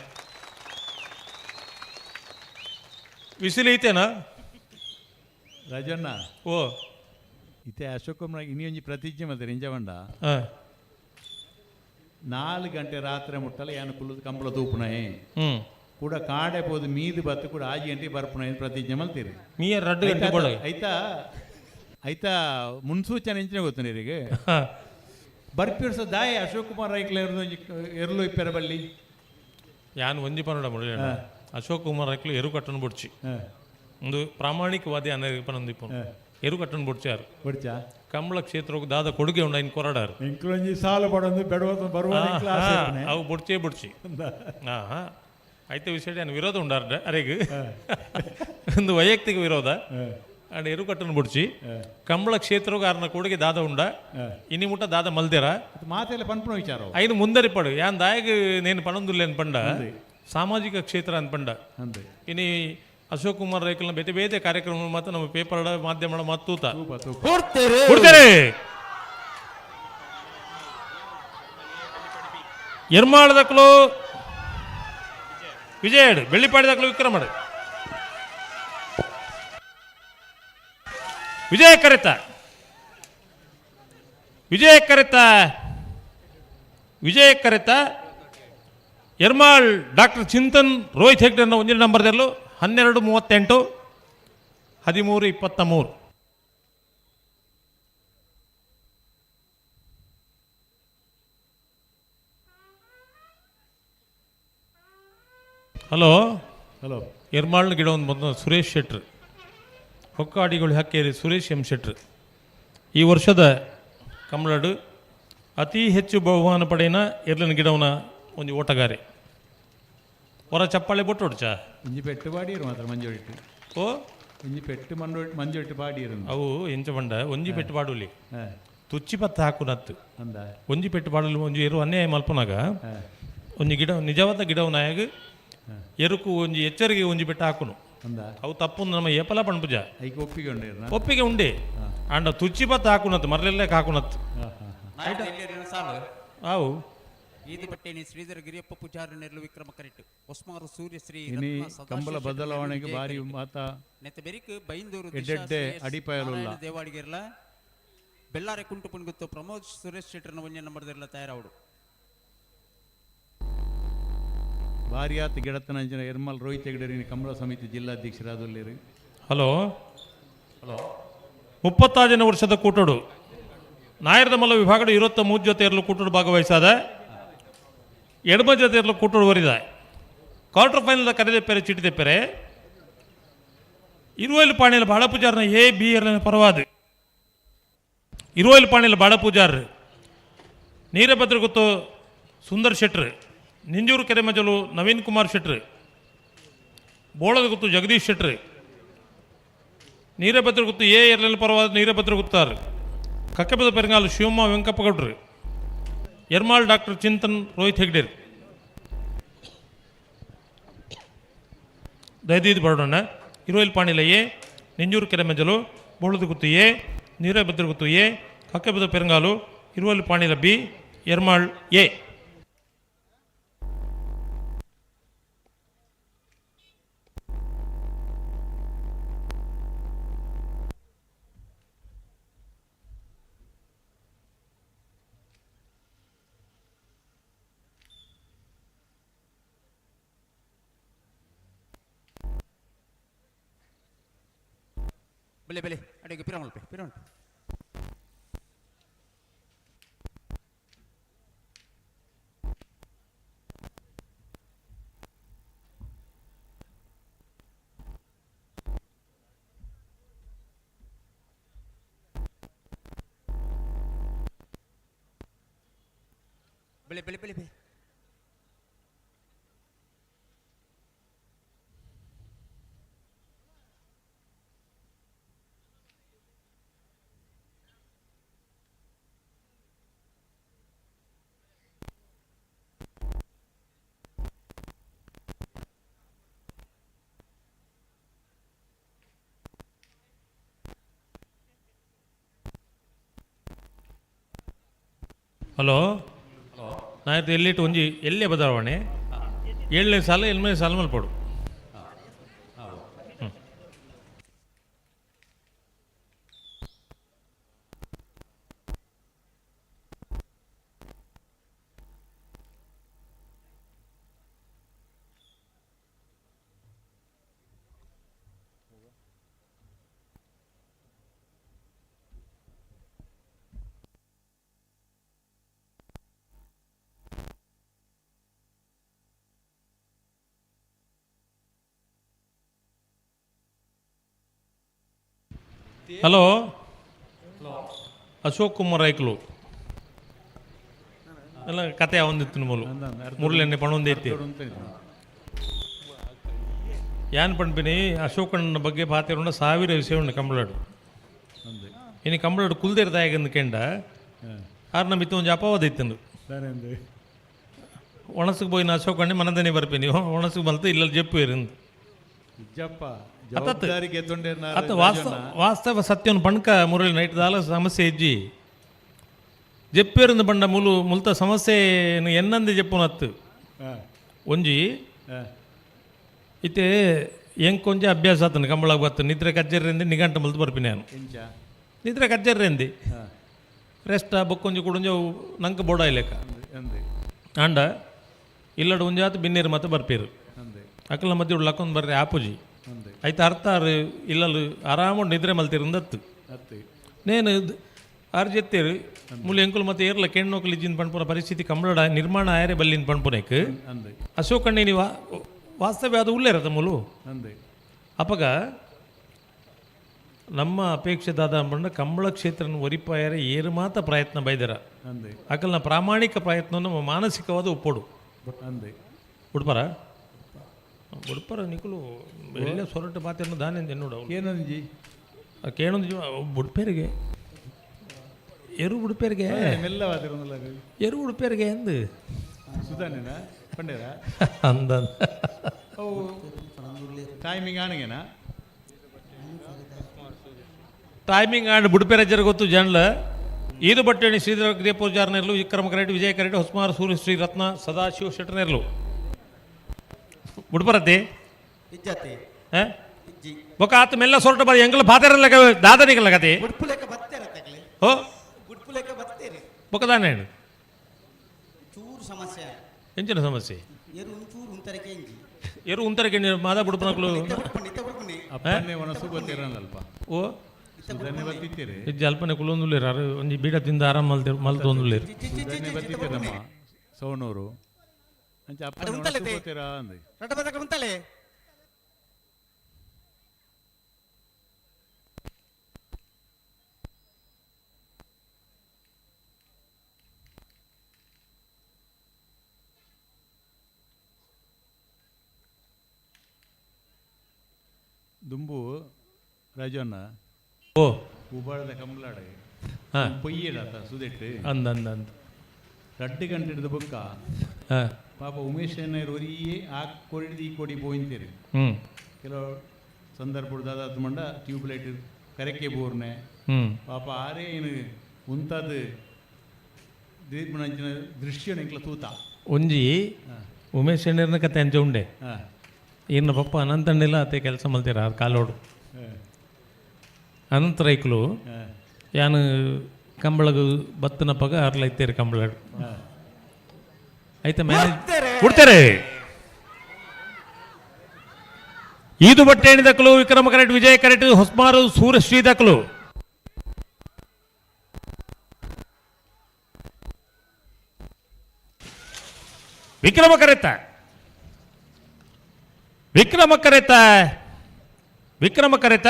ವಿಸಿಲು ಐತೇನಾ ರಾಜಣ್ಣ ಓ ಇತ್ತೆ ಅಶೋಕ್ ಕುಮಾರ್ ಇನ್ನೊಂಜಿ ಪ್ರತಿಜ್ಞೆ ಮತ್ತೆ ನಿಂಜವಂಡ 4 ಗಂಟೆ ರಾತ್ರಿ ಮುಟ್ಟಲ್ಲ ಯಾನು ಕುಲ್ಲದ ಕಂಬಳ ತೂಪುನಾಯಿ ಕೂಡ ಕಾಡೆ ಪೋದು ಮೀದು ಬತ್ತು ಕೂಡ 5 ಗಂಟೆ ಬರ್ಪುನಾಯಿ ಪ್ರತಿಜ್ಞೆ ಮಲ್ತೀರಿ ಮೀಯರ್ 2 ಗಂಟೆ ಆಯ್ತಾ ಆಯ್ತಾ ಮುನ್ಸೂಚನೆ ಇಂಚಿನ ಗೊತ್ತು ನೀರಿಗೆ ಬರ್ಪಿರ್ಸ ದಾಯ ಅಶೋಕ್ ಕುಮಾರ್ ರೈಕ್ಲೆ ಎರ್ಲು ಇಪ್ಪೆರ ಬಳ್ಳಿ ಯಾನ್ ಒಂಜಿ ಪನ್ನಡ ಮುರಳಿ ಅಶೋಕ್ ಕುಮಾರ್ ರೈಕ್ಲು ಎರು ಕಟ್ಟನು ಬುಡ್ಚಿ ಒಂದು ಪ್ರಾಮಾಣಿಕವಾದಿ ಅನ್ನೋ ಪನೊಂದು ಇಪ್ಪನು ಎರು ಕಟ್ಟನು ಬುಡ್ಚಾರು ಬುಡ್ಚಾ ಕಂಬಳ ಕ್ಷೇತ್ರಕ್ಕೆ ದಾದ ಕೊಡುಗೆ ಉಂಡು ಐನ್ ಕೊರಡಾರು ಇಂಕ್ಲೊಂಜಿ ಸಾಲು ಪಡೊಂದು ಬೆಡವತ್ತು ಬರುವ ಅವು ಬುಡ್ಚೇ ಬುಡ್ಚಿ ಹಾಂ ಹಾಂ ಐತೆ ವಿಷಯ ನಾನು ವಿರೋಧ ಉಂಡಾರ್ಡ ಅರೆಗ್ ಒಂದು ವೈಯಕ್ತಿಕ ವಿರೋಧ ಅಂಡ್ ಎರು ಕಟ್ಟನು ಬುಡ್ಚಿ ಕಂಬಳ ಕ್ಷೇತ್ರಕ್ಕೆ ಆರ್ನ ಕೊಡುಗೆ ದಾದ ಉಂಡ ಇನಿ ಮುಟ್ಟ ದಾದ ಮಲ್ದೇರ ಮಾತೆಲ್ಲ ಪನ್ಪುನ ವಿಚಾರ ಐನು ಮುಂದರಿಪಡು ಯಾನ್ ದಾಯಗ್ ನೇನು ಪಣೊಂದುಲ್ಲೇನು ಪಂಡ ಸಾಮಾಜಿಕ ಕ್ಷೇತ್ರ ಅನ್ಪಂಡ ಇನಿ ಅಶೋಕ್ ಕುಮಾರ್ ರೈಕಲ್ನ ಬೇತೆ ಬೇತೆ ಕಾರ್ಯಕ್ರಮ ಮತ್ತು ನಮ್ಮ ಪೇಪರ್ ಮಾಧ್ಯಮ ಮತ್ತೂತ ಕೊಡ್ತೇನೆ. ಎರ್ಮಾಳದಕ್ಕಲು ವಿಜಯಡು ಬೆಳ್ಳಿಪಾಡಿದಕ್ಕಲು ವಿಕ್ರಮಡು ವಿಜಯ ಕರೆತ ವಿಜಯ ಕರೆತ ವಿಜಯ ಕರೆತ ಎರ್ಮಾಳ್ ಡಾಕ್ಟರ್ ಚಿಂತನ್ ರೋಹಿತ್ ಹೆಗ್ಡೆನ ಒಂದಿನ ನಂಬರ್ದಲ್ಲೂ 12:38 13:23. ಹಲೋ ಹಲೋ ಎರ್ಮಾಳ್ನ ಗಿಡ ಒಂದು ಬಂದ ಸುರೇಶ್ ಶೆಟ್ರ್ ಹೊಕ್ಕಾಡಿಗಳು ಹಾಕೇರಿ ಸುರೇಶ್ ಎಂ ಶೆಟ್ರ್ ಈ ವರ್ಷದ ಕಮಲಡು ಅತಿ ಹೆಚ್ಚು ಬಹುಮಾನ ಪಡೆಯನ ಎರ್ಲಿನ ಗಿಡವನ ಒಂದು ಓಟಗಾರೆ ಹೊರ ಚಪ್ಪಾಳೆ ಬೊಟ್ಟು ಹೊಡ್ಚ ಇಂಜಿ ಪೆಟ್ಟು ಪಾಡಿಯರು ಮಾತ್ರ ಮಂಜೊಟ್ಟು ಓ ಇಂಜಿ ಪೆಟ್ಟು ಮಂಡು ಮಂಜೊಟ್ಟು ಪಾಡಿಯರು ಅವು ಎಂಚ ಬಂಡ ಒಂಜಿ ಪೆಟ್ಟು ಪಾಡುಲಿ ತುಚ್ಚಿ ಪತ್ತ ಹಾಕು ನತ್ತು ಅಂದ ಒಂಜಿ ಪೆಟ್ಟು ಪಾಡಲಿ ಒಂಜಿ ಎರು ಅನ್ಯಾಯ ಮಲ್ಪನಾಗ ಒಂಜಿ ಗಿಡ ನಿಜವಾದ ಗಿಡವನಾಯಾಗ ಎರುಕು ಒಂಜಿ ಎಚ್ಚರಿಕೆ ಒಂಜಿ ಪೆಟ್ಟು ಹಾಕುನು ಅಂದ ಅವು ತಪ್ಪು ನಮ್ಮ ಏಪಲ ಪಣ್ಪುಜ ಐಕ್ ಒಪ್ಪಿಗೆ ಉಂಡು ಒಪ್ಪಿಗೆ ಉಂಡೆ ಅಂಡ ತುಚ್ಚಿ ಪತ್ತ ಹಾಕುನತ್ತು ಮರಲೆಲ್ಲ ಹಾಕುನತ್ತು ಆವು ಈದು ಬಟ್ಟೆನಿ ಶ್ರೀಧರ ಗಿರಿಯಪ್ಪ ಪೂಜಾರಿ ನೆರಳು ವಿಕ್ರಮ ಕರೆಕ್ಟ್ ಹೊಸ್ಮಾರು ಸೂರ್ಯಶ್ರೀ ಇನಿ ಕಂಬಳ ಬದಲಾವಣೆಗೆ ಭಾರಿ ಮಾತ ನೆತ್ತ ಬೆರಿಕ್ ಬೈಂದೂರು ಎಡ್ಡೆಡ್ಡೆ ಅಡಿಪಾಯಲುಲ್ಲ. ದೇವಾಡಿಗೆರ್ಲ ಬೆಳ್ಳಾರೆ ಕುಂಟು ಪುಣ್ಗುತ್ತು ಪ್ರಮೋದ್ ಸುರೇಶ್ ಶೆಟ್ಟರ್ನ ಒಂಜೆ ನಂಬರ್ದಿರ್ಲ ತಯಾರಾವಡು ಭಾರಿಯಾತ್ ಗಿಡತನಂಚಿನ ಎರ್ಮಲ್ ರೋಹಿತ್ ಹೆಗ್ಡೆರಿನ ಕಂಬಳ ಸಮಿತಿ ಜಿಲ್ಲಾಧ್ಯಕ್ಷರಾದುಲ್ಲೇರು. ಹಲೋ ಹಲೋ 36ನೇ ವರ್ಷದ ಕೂಟೋಡು ನಾಯರದ ಮಲ್ಲ ವಿಭಾಗದ 23 ಜೊತೆ ಇರಲು ಕೂಟೋಡು ಭಾಗವಹಿಸಾದ ಎಡಮ ಜೊತೆ ಇರಲು ಕೂಟೋಡು ವರಿದ ಕ್ವಾರ್ಟರ್ ಫೈನಲ್ ಕರೆದೆಪ್ಪೆರೆ ಚೀಟಿ ತೆಪ್ಪೆರೆ ಇರುವೈಲು ಪಾಣಿಯಲ್ಲಿ ಬಾಳ ಪೂಜಾರನ ಎ ಬಿ ಎರಲನ ಪರವಾದು ಇರುವೈಲು ಪಾಣಿಯಲ್ಲಿ ಬಾಳ ಪೂಜಾರ್ ನೀರಭದ್ರ ಗೊತ್ತು ಸುಂದರ್ ಶೆಟ್ರ್ ನಿಂಜೂರು ಕೆರೆಮಜಲು ನವೀನ್ ಕುಮಾರ್ ಶೆಟ್ರ್ ಬೋಳದ ಗುತ್ತು ಜಗದೀಶ್ ಶೆಟ್ರ್ ನೀರಭದ್ರ ಗುತ್ತು ಎ ಎರಲನ ಪರವಾದ ನೀರಭದ್ರ ಗುತ್ತಾರ್ ಕಕ್ಕಬದ ಪೆರಂಗಾಲು ಶಿವಮ್ಮ ವೆಂಕಪ್ಪ ಗೌಡ್ರು ಎರ್ಮಾಳ್ ಡಾಕ್ಟರ್ ಚಿಂತನ್ ರೋಹಿತ್ ಹೆಗ್ಡೇರ್ ದಯದೀದ್ ಬರೋಣ ಇರುವೈಲ್ ಪಾಣಿಲ ಎ ನಿಂಜೂರು ಕೆರೆಮಂಜಲು ಬೋಳದ ಗುತ್ತು ಎ ನೀರಭದ್ರ ಗುತ್ತು ಎ ಕಕ್ಕಬದ ಪೆರಂಗಾಲು ಇರುವೈಲ್ ಪಾಣಿಲ ಬಿ ಎರ್ಮಾಳ್ ಎ. ಬೆಲೆ ಬೆಲೆ ಅಡಿಗೆ ಪಿರಮಲ್ಪೆ ಪಿರಮಲ್ಪೆ ಬೆಲೆ ಬೆಲೆ ಬೆಲೆ ಬೆಲೆ ಹಲೋ ನಾಯ್ತು ಎಲ್ಲಿಟ್ಟು ಒಂಜಿ ಎಲ್ಲೇ ಬದಲಾವಣೆ 7ನೇ ಸಾಲ 8ನೇ ಸಾಲ ಮಲ್ಪಡು. ಹಲೋ ಅಶೋಕ್ ಕುಮಾರ್ ಐಕ್ಲು ಅಲ್ಲ ಕತೆ ಒಂದಿತ್ತು ಮೂಲು ಮುರುಳೆಣ್ಣೆ ಪಣೊಂದು ಎತ್ತಿ ಯಾನ್ ಪಣ್ಪಿನಿ ಅಶೋಕಣ್ಣನ ಬಗ್ಗೆ ಪಾತಿರುಂಡ ಸಾವಿರ ವಿಷಯ ಉಂಡು ಕಂಬಳಾಡು ಇನ್ನು ಕಂಬಳಾಡು ಕುಲ್ದೇರ್ ತಾಯಗಂದು ಕೆಂಡ ಆರ್ ನಮ್ಮ ಒಂಜಿ ಅಪವಾದ ಇತ್ತಂದು ಒಣಸುಗೆ ಪೋಯಿನ ಅಶೋಕಣ್ಣೆ ಮನದನೆ ಬರ್ಪಿನಿ ಒಣಸುಗೆ ಮಲ್ತು ಇಲ್ಲ ಜಪ್ಪು ಇರಂದು ಇಜ್ಜಪ್ಪ ಜವಾಬ್ದಾರಿಗೆ ಅತ್ತ ವಾಸ್ತವ ಸತ್ಯವನ್ನು ಪಣ್ಕ ಮುರಳಿ ನೈಟ್ ದಾಲ ಸಮಸ್ಯೆ ಇಜ್ಜಿ ಜಪ್ಪೇರಿಂದ ಬಂಡ ಮುಲು ಮುಲ್ತ ಸಮಸ್ಯೆ ಎನ್ನಂದೆ ಜಪ್ಪುನತ್ತು ಒಂಜಿ ಇತ್ತೆ ಎಂಕೊಂಜಿ ಅಭ್ಯಾಸ ಆತನ ಕಂಬಳಾಗ ಬತ್ತು ನಿದ್ರೆ ಕಜ್ಜರ್ರಿಂದ ನಿಘಂಟು ಮುಲ್ತು ಬರ್ಪಿನಿ ನಾನು ನಿದ್ರೆ ಕಜ್ಜರ್ರಿಂದಿ ರೆಸ್ಟ್ ಬೊಕ್ಕೊಂಜಿ ಕುಡೊಂಜಿ ನಂಗೆ ಬೋಡ ಇಲ್ಲೆಕ್ಕ ಆಂಡ ಇಲ್ಲಡ ಒಂಜಾತು ಬಿನ್ನೇರು ಮತ್ತೆ ಬರ್ಪೀರು ಅಕ್ಕಲ ಮಧ್ಯೆ ಲಕ್ಕೊಂದು ಬರ್ರಿ ಆಪುಜಿ ಐತೆ ಅರ್ಥ ಆರು ಇಲ್ಲಲು ಆರಾಮ ನಿದ್ರೆ ಮಲ್ತಿರಂದತ್ತು ನೇನು ಆರು ಜೆತ್ತೇರು ಮುಲು ಎಂಕುಲು ಮತ್ತೆ ಏರ್ಲ ಕೆಣ್ಣೋಕಲು ಇಜ್ಜಿನ ಪಣ್ಪುನ ಪರಿಸ್ಥಿತಿ ಕಂಬಳಡ ನಿರ್ಮಾಣ ಆಯರೆ ಬಲ್ಲಿನ ಪಣ್ಪುನೇಕ್ ಅಶೋಕ್ ಅಣ್ಣೆ ನೀವು ವಾಸ್ತವ್ಯ ಅದು ಉಳ್ಳೇರತ್ತ ಮುಲು ಅಪಗ ನಮ್ಮ ಅಪೇಕ್ಷೆ ದಾದ ಅಂಬಂಡ ಕಂಬಳ ಕ್ಷೇತ್ರನ ಒರಿಪಾಯರೆ ಏರು ಮಾತ ಪ್ರಯತ್ನ ಬೈದರ ಅಕಲ್ನ ಪ್ರಾಮಾಣಿಕ ಪ್ರಯತ್ನ ನಮ್ಮ ಮಾನಸಿಕವಾದ ಒಪ್ಪೋಡು ಉಡ್ಪರ ಉಡ್ಪರ ನಿಕುಲು ಎಲ್ಲ ಸೊರಟು ಮಾತನ್ನು ದಾನೆ ಎನ್ನುಡ ಕೇನೊಂಜಿ ಕೇನೊಂಜಿ ಬುಡ್ಪೇರಿಗೆ ಎರು ಬುಡ್ಪೇರಿಗೆ ಎರು ಉಡುಪೇರಿಗೆ ಎಂದು ಸುಧಾನೇನಾ ಪಂಡೇರ ಅಂದ ಅವು ಟೈಮಿಂಗ್ ಆಣಗೆನಾ ಟೈಮಿಂಗ್ ಆಂಡ್ ಬುಡ್ಪೇರಜ್ಜರ ಗೊತ್ತು ಜನಲ ಈದು ಬಟ್ಟೆಣಿ ಶ್ರೀಧರ ಗಿರಿಯ ಪೂಜಾರನೆರ್ಲು ವಿಕ್ರಮ ಕರೆಟ್ ವಿಜಯ ಕರೆಟ್ ಹೊಸ್ಮಾರ್ ಸೂರ್ಯ ಶ್ರೀ ರತ್ನ ಸದಾಶಿವ ಶೆಟ್ಟನೆರ್ಲು ಬುಡ್ಪರತಿ ಬೊಕ ಆತ ಮೆಲ್ಲ ಸೊರಟ ಬರ ಎಂಗಲ ಬಾದರಲ್ಲ ದಾದನಿಗಲ್ಲ ಕತೆ ಹೋ ಬೊಕ ದಾನೆ ಚೂರು ಸಮಸ್ಯೆ ಎಂಚಿನ ಸಮಸ್ಯೆ ಎರು ಒಂಚೂರು ಉಂತರಕೆ ಇಂಜಿ ಎರು ಉಂತರಕೆ ಮಾದ ಬುಡ್ಪನಕ್ಲು ಅಪ್ಪನೇ ಒಣಸು ಗೊತ್ತಿರಲ್ಲಲ್ಪ ಓ ಸುಧನೆ ಬತ್ತಿತ್ತೀರಿ ಇಜ್ಜಿ ಅಲ್ಪನೆ ಕುಲೊಂದುಲ್ಲೇರು ಅರು ಒಂಜಿ ಬೀಡ ತಿಂದ ಆರಾಮ್ ಮಲ್ತೆ ಮಲ್ತೊಂದುಲ್ಲೇರು ಸುಧನೆ ಬತ್ತಿತ್ತೀರಮ್ಮ ಸೋನೂರು ಅಂಚ ಅಪ್ಪನೇ ಒಣಸು ಗೊತ್ತಿರ ಅಂದೆ ರೊಟ್ಟ ಬದಕ ಉಂತಲೆ ದುಂಬು ರಾಜಣ್ಣ ಓ ಉಬಾಳದ ಕಂಬಲಾಡೆ ಹಾ. ಪೊಯ್ಯಡಾತ ಸುದೆಟ್ಟು ಅಂದ ಅಂದ ಅಂದ ರಡ್ಡು ಗಂಟೆ ಹಿಡಿದು ಬೊಕ್ಕ ಹಾ. ಪಾಪ ಉಮೇಶ್ ಅಣ್ಣರು ಒರಿಯೇ ಆ ಕೊಡಿದು ಈ ಕೊಡಿ ಪೋಯಿಂತೀರಿ ಹ್ಮ್. ಕೆಲವು ಸಂದರ್ಭ ದಾದಾತ್ ಮಂಡ ಟ್ಯೂಬ್ಲೈಟ್ ಕರೆಕೆ ಬೋರ್ನೆ ಹ್ಮ್. ಪಾಪ ಆರೇ ಏನು ಉಂತಾದ ದೀರ್ಘನಂಚಿನ ದೃಶ್ಯ ಎಂಕ್ಲ ತೂತ ಒಂಜಿ ಉಮೇಶ್ ಅಣ್ಣರ್ನ ಕತೆ ಅಂಚೆ ಉಂಡೆ ಹಾ. ಇನ್ನು ಪಪ್ಪ ಅನಂತಣ್ಣಿಲ್ಲ ಅತ್ತೆ ಕೆಲಸ ಮಲ್ತೀರ ಆರ್ ಕಾಲೋಡು ಅನಂತ ರೈಕ್ಲು ಯಾನು ಕಂಬಳಗು ಬತ್ತನ ಪಗ ಅರ್ಲ ಇತ್ತೇರಿ ಕಂಬಳಡು ಐತೆ ಮ್ಯಾನೇಜ್ ಕೊಡ್ತಾರೆ ಈದು ಬಟ್ಟೆ ದಕ್ಕಲು ವಿಕ್ರಮ ಕರೆಟ್ ವಿಜಯ ಕರೆಟ್ ಹೊಸ್ಮಾರು ಸೂರ್ಯಶ್ರೀ ದಕ್ಕಲು ವಿಕ್ರಮ ಕರೆತ ವಿಕ್ರಮ ಕರೆತ ವಿಕ್ರಮ ಕರೆತ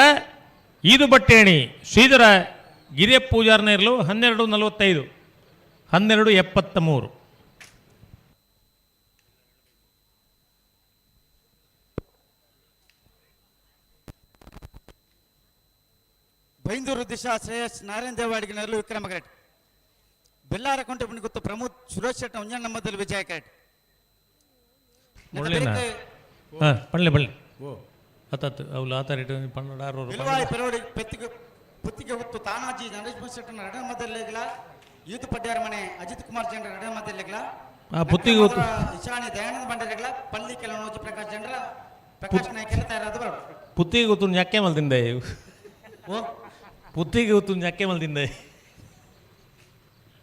ಈದು ಬಟ್ಟೇಣಿ ಶ್ರೀಧರ ಗಿರಿಯ ಪೂಜಾರನೇರ್ಲು 12:45 12:73. ಬೈಂದೂರು ದಿಶಾ ಶ್ರೇಯಸ್ ನಾರಾಯಣ ದೇವಾಡಿಗನಲ್ಲೂ ವಿಕ್ರಮ ಕರೆಟ್ ಬೆಲ್ಲಾರ ಕೊಂಟೆ ಗೊತ್ತು ಪ್ರಮೋದ್ ಸುರೇಶ್ ಶೆಟ್ಟ ಒಂಜಣ್ಣ ನಮ್ಮದಲ್ಲಿ ವಿಜಯ ಕರೆಟ್ ಮುರಳಿನ ಹಾಂ ಪಳ್ಳೆ ಪಳ್ಳೆ ಹತ್ತತ್ತು ಅವ್ಲು ಆತ ರೇಟ್ ಪನ್ನಡ ಆರು ಬಿಲ್ವಾಯಿ ಪೆರೋಡಿ ಪೆತ್ತಿಗೆ ಪುತ್ತಿಗೆ ಹೊತ್ತು ತಾನಾಜಿ ನರೇಶ್ ಶೆಟ್ಟನ ಎರಡನೇ ಮೊದಲಿಗಳ ಯೂತ್ ಪಡ್ಯಾರ ಮನೆ ಅಜಿತ್ ಕುಮಾರ್ ಜನರ ಎರಡನೇ ಮೊದಲಿಗಳ ಆ ಪುತ್ತಿಗೆ ಹೊತ್ತು ಇಶಾನಿ ದಯಾನಂದ ಭಂಡಾರಿಗಳ ಪಳ್ಳಿ ಕೆಲವೋಜಿ ಪ್ರಕಾಶ್ ಜನರ ಪ್ರಕಾಶ್ ನಾಯ್ಕೆಲ್ಲ ತಯಾರಾದ ಬರೋ ಪುತ್ತಿಗೆ ಗೊತ್ತು ñaಕ್ಕೆ ಮಲ್ತಿಂದೆ ಓ ಪುತ್ತಿಗೆ ಗೊತ್ತು ñaಕ್ಕೆ ಮಲ್ತಿಂದೆ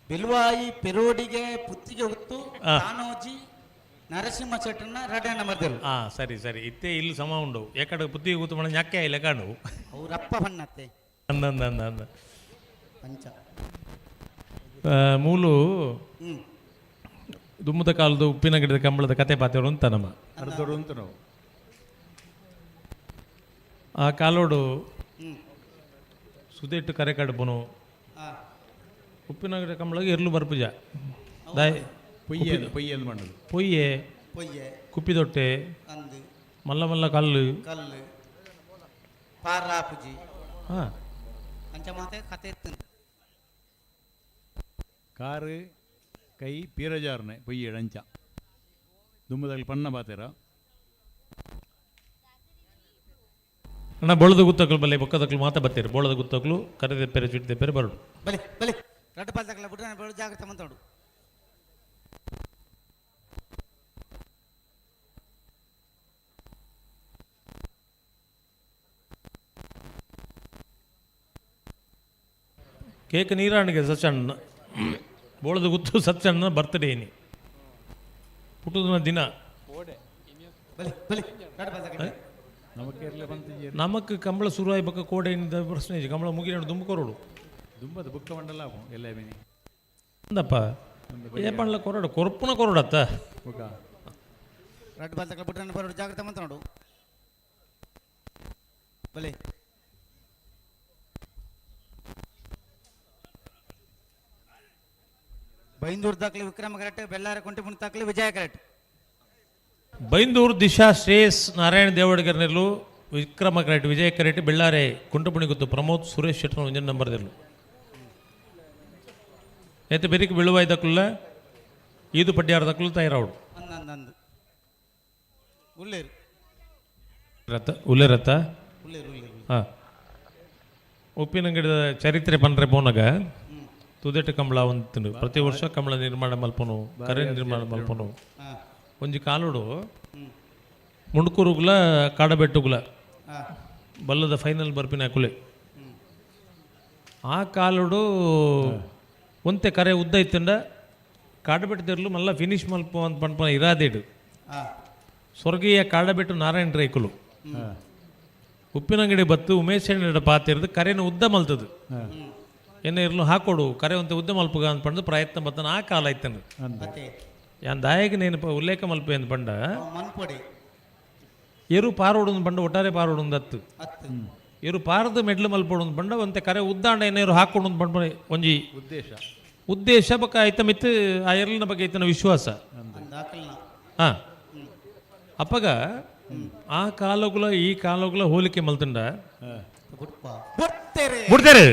ಬಿಲ್ವಾಯಿ ಪೆರೋಡಿಗೆ ಪುತ್ತಿಗೆ ಹೊತ್ತು ಆ. ತಾನೋಜಿ ನರಸಿಂಹ ಶೆಟ್ಟನ ಎರಡನೇ ನಂಬರ್ದಲ್ಲಿ ಹಾಂ ಸರಿ ಸರಿ ಇತ್ತೆ ಇಲ್ಲಿ ಸಮ ಉಂಡು ಯಾಕಡೆ ಪುತ್ತಿಗೆ ಕೂತು ಮಣ ñaಕ್ಕೆ ಇಲ್ಲ ಕಾಣು ಅವರಪ್ಪ ಬಣ್ಣತ್ತೆ ಅಂದ ಅಂದ ಅಂದ ಅಂದ ಪಂಚ ಮೂಲು ಹ್ಮ್. ದುಮ್ಮದ ಕಾಲದ ಉಪ್ಪಿನ ಗಿಡದ ಕಂಬಳದ ಕತೆ ಪಾತೆರು ಅಂತ ನಮ್ಮ ಅರ್ಧರು ಅಂತ ನಾವು ಆ ಕಾಲೋಡು ಹ್ಮ್. ಸುದೇಟ್ಟು ಕರೆ ಕಡ್ಬನು ಆ. ಉಪ್ಪಿನ ಗಿಡ ಕಂಬಳಗೆ ಎರ್ಲು ಬರ್ಪುಜ ದಾಯ್ ಪೊಯ್ಯೆ ಪೊಯ್ಯೆ ಅಂದ್ ಮಾಡೋದು ಪೊಯ್ಯೆ ಪೊಯ್ಯೆ ಕುಪ್ಪಿದೊಟ್ಟೆ ಅಂದು ಮಲ್ಲ ಮಲ್ಲ ಕಲ್ಲು ಕಲ್ಲು ಪಾರಾಪುಜಿ ಹಾಂ ಅಂಚ ಮಾತೆ ಕತೆ ಇತ್ತು ಕಾರು ಕೈ ಪೀರಜಾರ್ನೆ ಪೊಯ್ಯೆ ಅಂಚ ದುಮ್ಮದಲ್ಲಿ ಪಣ್ಣ ಬಾತೇರ ಅಣ್ಣ ಬೋಳದ ಗುತ್ತಕ್ಲು ಬಲ್ಲೆ ಬೊಕ್ಕದಕ್ಲು ಮಾತ ಬತ್ತೀರಿ. ಬೋಳದ ಗುತ್ತಕ್ಲು ಕರೆದೆಪ್ಪೆರೆ ಚುಟ್ಟಿದೆಪ್ಪೆರೆ ಬರಡು. ಬಲೆ ಬಲೆ ರಡ್ಡು ಪಾಲ್ದಕ್ಲ ಬುಡ್ರನೆ ಬರಡು, ಜಾಗ್ರತೆ ಮಂತೋಡು. ಕೇಕ್ ನೀರಾಣಿಗೆ ಸಚ್ಚಣ್ಣ ಬೋಳದ ಗುತ್ತು ಸಚ್ಚಣ್ಣ ಬರ್ತ್ಡೇ ಏನಿ ಪುಟ್ಟದ ದಿನ. ನಮಕ್ ಕಂಬಳ ಶುರುವಾಯಿ ಬಕ್ಕ ಕೋಡೆ ಪ್ರಶ್ನೆ ಇಜ್ಜಿ. ಕಂಬಳ ಮುಗಿನ ದುಂಬು ಕೊರಡು ದುಂಬದ ಬುಕ್ಕ ಮಂಡಲ ಎಲ್ಲ ಮಿನಿ ಅಂದಪ್ಪ ಏಪಣ್ಲ ಕೊರಡು ಕೊರಪುನ ಕೊರಡತ್ತ. ರಡ್ಡು ಪಾಲ್ದಕ್ಲ ಬುಡ್ರನೆ ಬರಡು, ಜಾಗ್ರತೆ ಮಂತೋಡು. ಬಲೆ ಬೈಂದೂರು ದಾಖಲೆ ವಿಕ್ರಮ ಕರೆಕ್ಟ್, ಬೆಳ್ಳಾರ ಕೊಂಟಿಪುಣಿ ದಾಖಲೆ ವಿಜಯ ಕರೆಕ್ಟ್. ಬೈಂದೂರು ದಿಶಾ ಶ್ರೇಯಸ್ ನಾರಾಯಣ ದೇವಡಿಗರ್ ನೆಲ್ಲು ವಿಕ್ರಮ ಕರೆಕ್ಟ್, ವಿಜಯ ಕರೆಕ್ಟ್, ಬೆಳ್ಳಾರೆ ಕುಂಟಪುಣಿ ಗುತ್ತು ಪ್ರಮೋದ್ ಸುರೇಶ್ ಶೆಟ್ಟರ್ ಒಂಜನ್ ನಂಬರ್ ದೆಲ್ಲು. ನೇತ ಬೆರಿಕ್ ಬೀಳುವಾಯ್ ದಕ್ಕುಲ್ಲ ಈದು ಪಡ್ಯಾರ ದಕ್ಕುಲ್ಲ ತಯಾರಾವಡು. ಅಂದ್ ಉಲ್ಲೇರು ರಥ ಉಲ್ಲೇರತ್ತ. ಉಲ್ಲೇರು ಉಲ್ಲೇರು. ಹಾಂ ಉಪ್ಪಿನಂಗಡಿದ ಚರಿತ್ರೆ ಪನ್ರೆ ಪೋನಗ ತುದೆಟ್ ಕಂಬಳ ಒಂದು ಪ್ರತಿ ವರ್ಷ ಕಂಬಳ ನಿರ್ಮಾಣ ಮಲ್ಪನು, ಕರೆ ನಿರ್ಮಾಣ ಮಲ್ಪನು. ಒಂಜಿ ಕಾಲುಡು ಮುಂಡ್ಕೂರುಗುಲ ಕಾಡಬೆಟ್ಟುಗುಲ ಬಲ್ಲದ ಫೈನಲ್ ಬರ್ಪಿನ ಕುಲೆ. ಆ ಕಾಲುಡು ಒಂತೆ ಕರೆ ಉದ್ದ ಇತ್ತಂಡ ಕಾಡಬೆಟ್ಟದಿರ್ಲು ಮಲ್ಲ ಫಿನಿಶ್ ಮಲ್ಪ ಅಂತ ಪನ್ಪನ ಇರಾದೇಡು. ಸ್ವರ್ಗೀಯ ಕಾಡಬೆಟ್ಟು ನಾರಾಯಣ ರೈಕುಲು ಉಪ್ಪಿನಂಗಡಿ ಬತ್ತು ಉಮೇಶ್ ಅಣ್ಣನ ಪಾತಿರ್ದು ಕರೆನ ಉದ್ದ ಮಲ್ತದು. ಎನ್ನ ಇರ್ಲು ಹಾಕೊಡು ಕರೆ ಒಂತೆ ಉದ್ದ ಮಲ್ಪುಗ ಅಂತ ಪಂಡು ಪ್ರಯತ್ನ ಬತ್ತನ ಆ ಕಾಲ ಐತನು. ಯಾನ್ ದಾಯಕ ನೇನು ಉಲ್ಲೇಖ ಮಲ್ಪೆ ಅಂತ ಪಂಡ ಎರು ಪಾರೋಡು ಪಂಡ ಒಟ್ಟಾರೆ ಪಾರೋಡು ದತ್ತು ಎರು ಪಾರದ ಮೆಡ್ಲು ಮಲ್ಪೋಡು ಪಂಡ ಒಂತೆ ಕರೆ ಉದ್ದಾಂಡ ಏನೇರು ಹಾಕೊಡು ಪಂಡ ಒಂಜಿ ಉದ್ದೇಶ ಉದ್ದೇಶ ಬಕ್ಕ ಐತ ಮಿತ್ತು ಆ ಎರ್ಲಿನ ಬಗ್ಗೆ ಐತನ ವಿಶ್ವಾಸ. ಹಾಂ ಅಪ್ಪಗ ಆ ಕಾಲಗುಲ ಈ ಕಾಲಗುಲ ಹೋಲಿಕೆ ಮಲ್ತಂಡ ಬಿಡ್ತಾರೆ.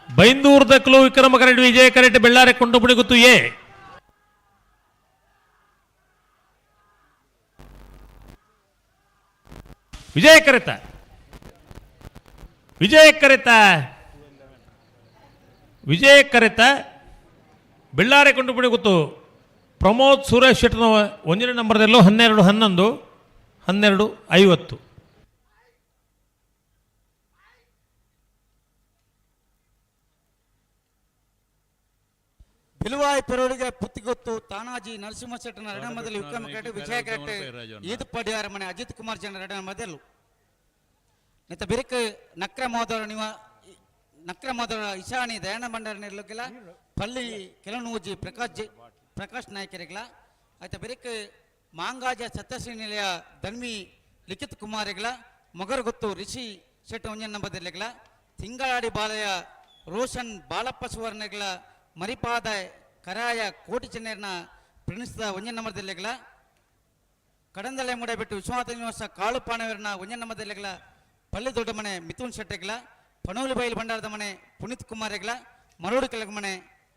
ಬೈಂದೂರು ದಕ್ಲು ವಿಕ್ರಮ ಕರೆಟ್ ವಿಜಯ ಕರೆಟ್ ಬೆಳ್ಳಾರೆ ಕೊಂಡುಪುಣಿ ಗುತ್ತು ಎ ವಿಜಯ ಕರೆತ ವಿಜಯ ಕರೆತ ವಿಜಯ ಕರೆತ ಬೆಳ್ಳಾರೆ ಕೊಂಡುಪುಣಿ ಗುತ್ತು ಪ್ರಮೋದ್ ಸುರೇಶ್ ಶೆಟ್ಟನ ಒಂದನೇ ನಂಬರ್ದಲ್ಲೂ 12 11 12 50. ಬಿಲುವಾಯಿ ಪೆರೋಳಿಗೆ ಪುತ್ತಿಗೊತ್ತು ತಾನಾಜಿ ನರಸಿಂಹ ಶೆಟ್ಟನ ಎರಡನೇ ವಿಕ್ರಮ ಕರೆಟ್ ವಿಜಯ ಕರೆಟ್ ಈದು ಪಡಿಯಾರ ಮನೆ ಅಜಿತ್ ಕುಮಾರ್ ಜನ ಎರಡನೇ ಮೊದಲು. ನಿತ ಬಿರುಕು ನಕ್ರ ಮೋದರ ನಿವ ನಕ್ರ ಮೋದರ ಇಶಾನಿ ದಯಾನ ಭಂಡಾರ ನಿರ್ಲುಕಿಲ್ಲ ಪಳ್ಳಿ ಕೆಲನೂಜಿ ಪ್ರಕಾಶ್ ಪ್ರಕಾಶ್ ನಾಯಕರಿಗಲ ಆಯ್ತ ಬಿರುಕು ಮಾಂಗಾಜ ಸತ್ಯಶ್ರೀ ನಿಲಯ ಧನ್ವಿ ಲಿಖಿತ್ ಕುಮಾರಿಗಳ ಮೊಗರುಗೊತ್ತು ರಿಷಿ ಶೆಟ್ಟ ಒಂಜನ್ ನಂಬದಿರ್ಲಿಗಳ ತಿಂಗಳಾಡಿ ಬಾಲಯ ರೋಷನ್ ಬಾಲಪ್ಪ ಸುವರ್ಣಗಳ ಮರಿಪಾದ ಕರಾಯ ಕೋಟಿ ಚೆನ್ನೇರ್ನ ಪ್ರಣೀಸಿದ ಒಂಜನ್ ನಂಬರ್ದಿರ್ಲಿಗಳ ಕಡಂದಲೆ ಮುಡಬಿಟ್ಟು ವಿಶ್ವನಾಥ ನಿವಾಸ ಕಾಳು ಪಾಣವೀರನ ಒಂಜನ್ ನಂಬರ್ದಿರ್ಲಿಗಳ ಪಳ್ಳಿ ದೊಡ್ಡ ಮನೆ ಮಿಥುನ್ ಶೆಟ್ಟಿಗಳ ಪಣೋಲಿ ಬೈಲು ಭಂಡಾರದ ಮನೆ ಪುನೀತ್ ಕುಮಾರ್ ಮರೋಡು ಕೆಲಗ ಮನೆ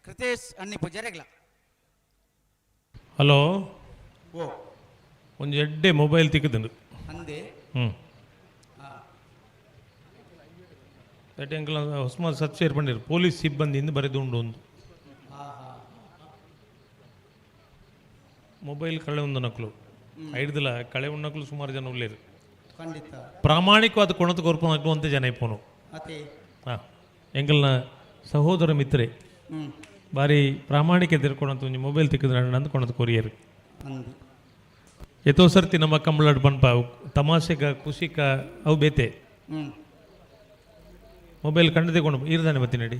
ಕೃತೇಶ್ ಅಣ್ಣಿ ಪೂಜಾರಿಗಳ. ಹಲೋ ಓ ಒಂದು ಎಡ್ಡೆ ಮೊಬೈಲ್ ತಿಕ್ಕುದುಂಡು ಅಂದೆ ಹ್ಞೂ ಎಂಕಲ ಹೊಸ್ಮ ಸತ್ ಪಂಡಿರು ಪೊಲೀಸ್ ಸಿಬ್ಬಂದಿಯಿಂದ ಬರೆದುಂಡು ಒಂದು ಮೊಬೈಲ್ ಕಳೆ ಒಂದು ನಕಲು ಐಡ್ದಲ ಕಳೆ ಉಣ್ಣಕ್ಲು ಸುಮಾರು ಜನ ಉಳ್ಳೇರು. ಖಂಡಿತ ಪ್ರಾಮಾಣಿಕವಾದ ಕೊಣತು ಕೊರ್ಪು ನಕ್ಲು ಅಂತ ಜನ ಇಪ್ಪೋನು. ಹಾಂ ಎಂಕಲ್ನ ಸಹೋದರ ಮಿತ್ರೆ ಬಾರಿ ಪ್ರಾಮಾಣಿಕ ತಿರ್ಕೊಳಂತ ಒಂಜಿ ಮೊಬೈಲ್ ತಿಕ್ಕಿದ್ರೆ ಅಂತ ಕೊಣತು ಕೊರಿಯರು. ಎತ್ತೋ ಸರ್ತಿ ನಮ್ಮ ಕಂಬಳಾಡ್ ಪನ್ಪ ತಮಾಷೆಗ ಖುಷಿಕ ಅವು ಬೇತೆ ಮೊಬೈಲ್ ಕಂಡದೆ ಕೊಂಡು ಈರ್ದಾನೆ ಬತ್ತಿ ನಡಿ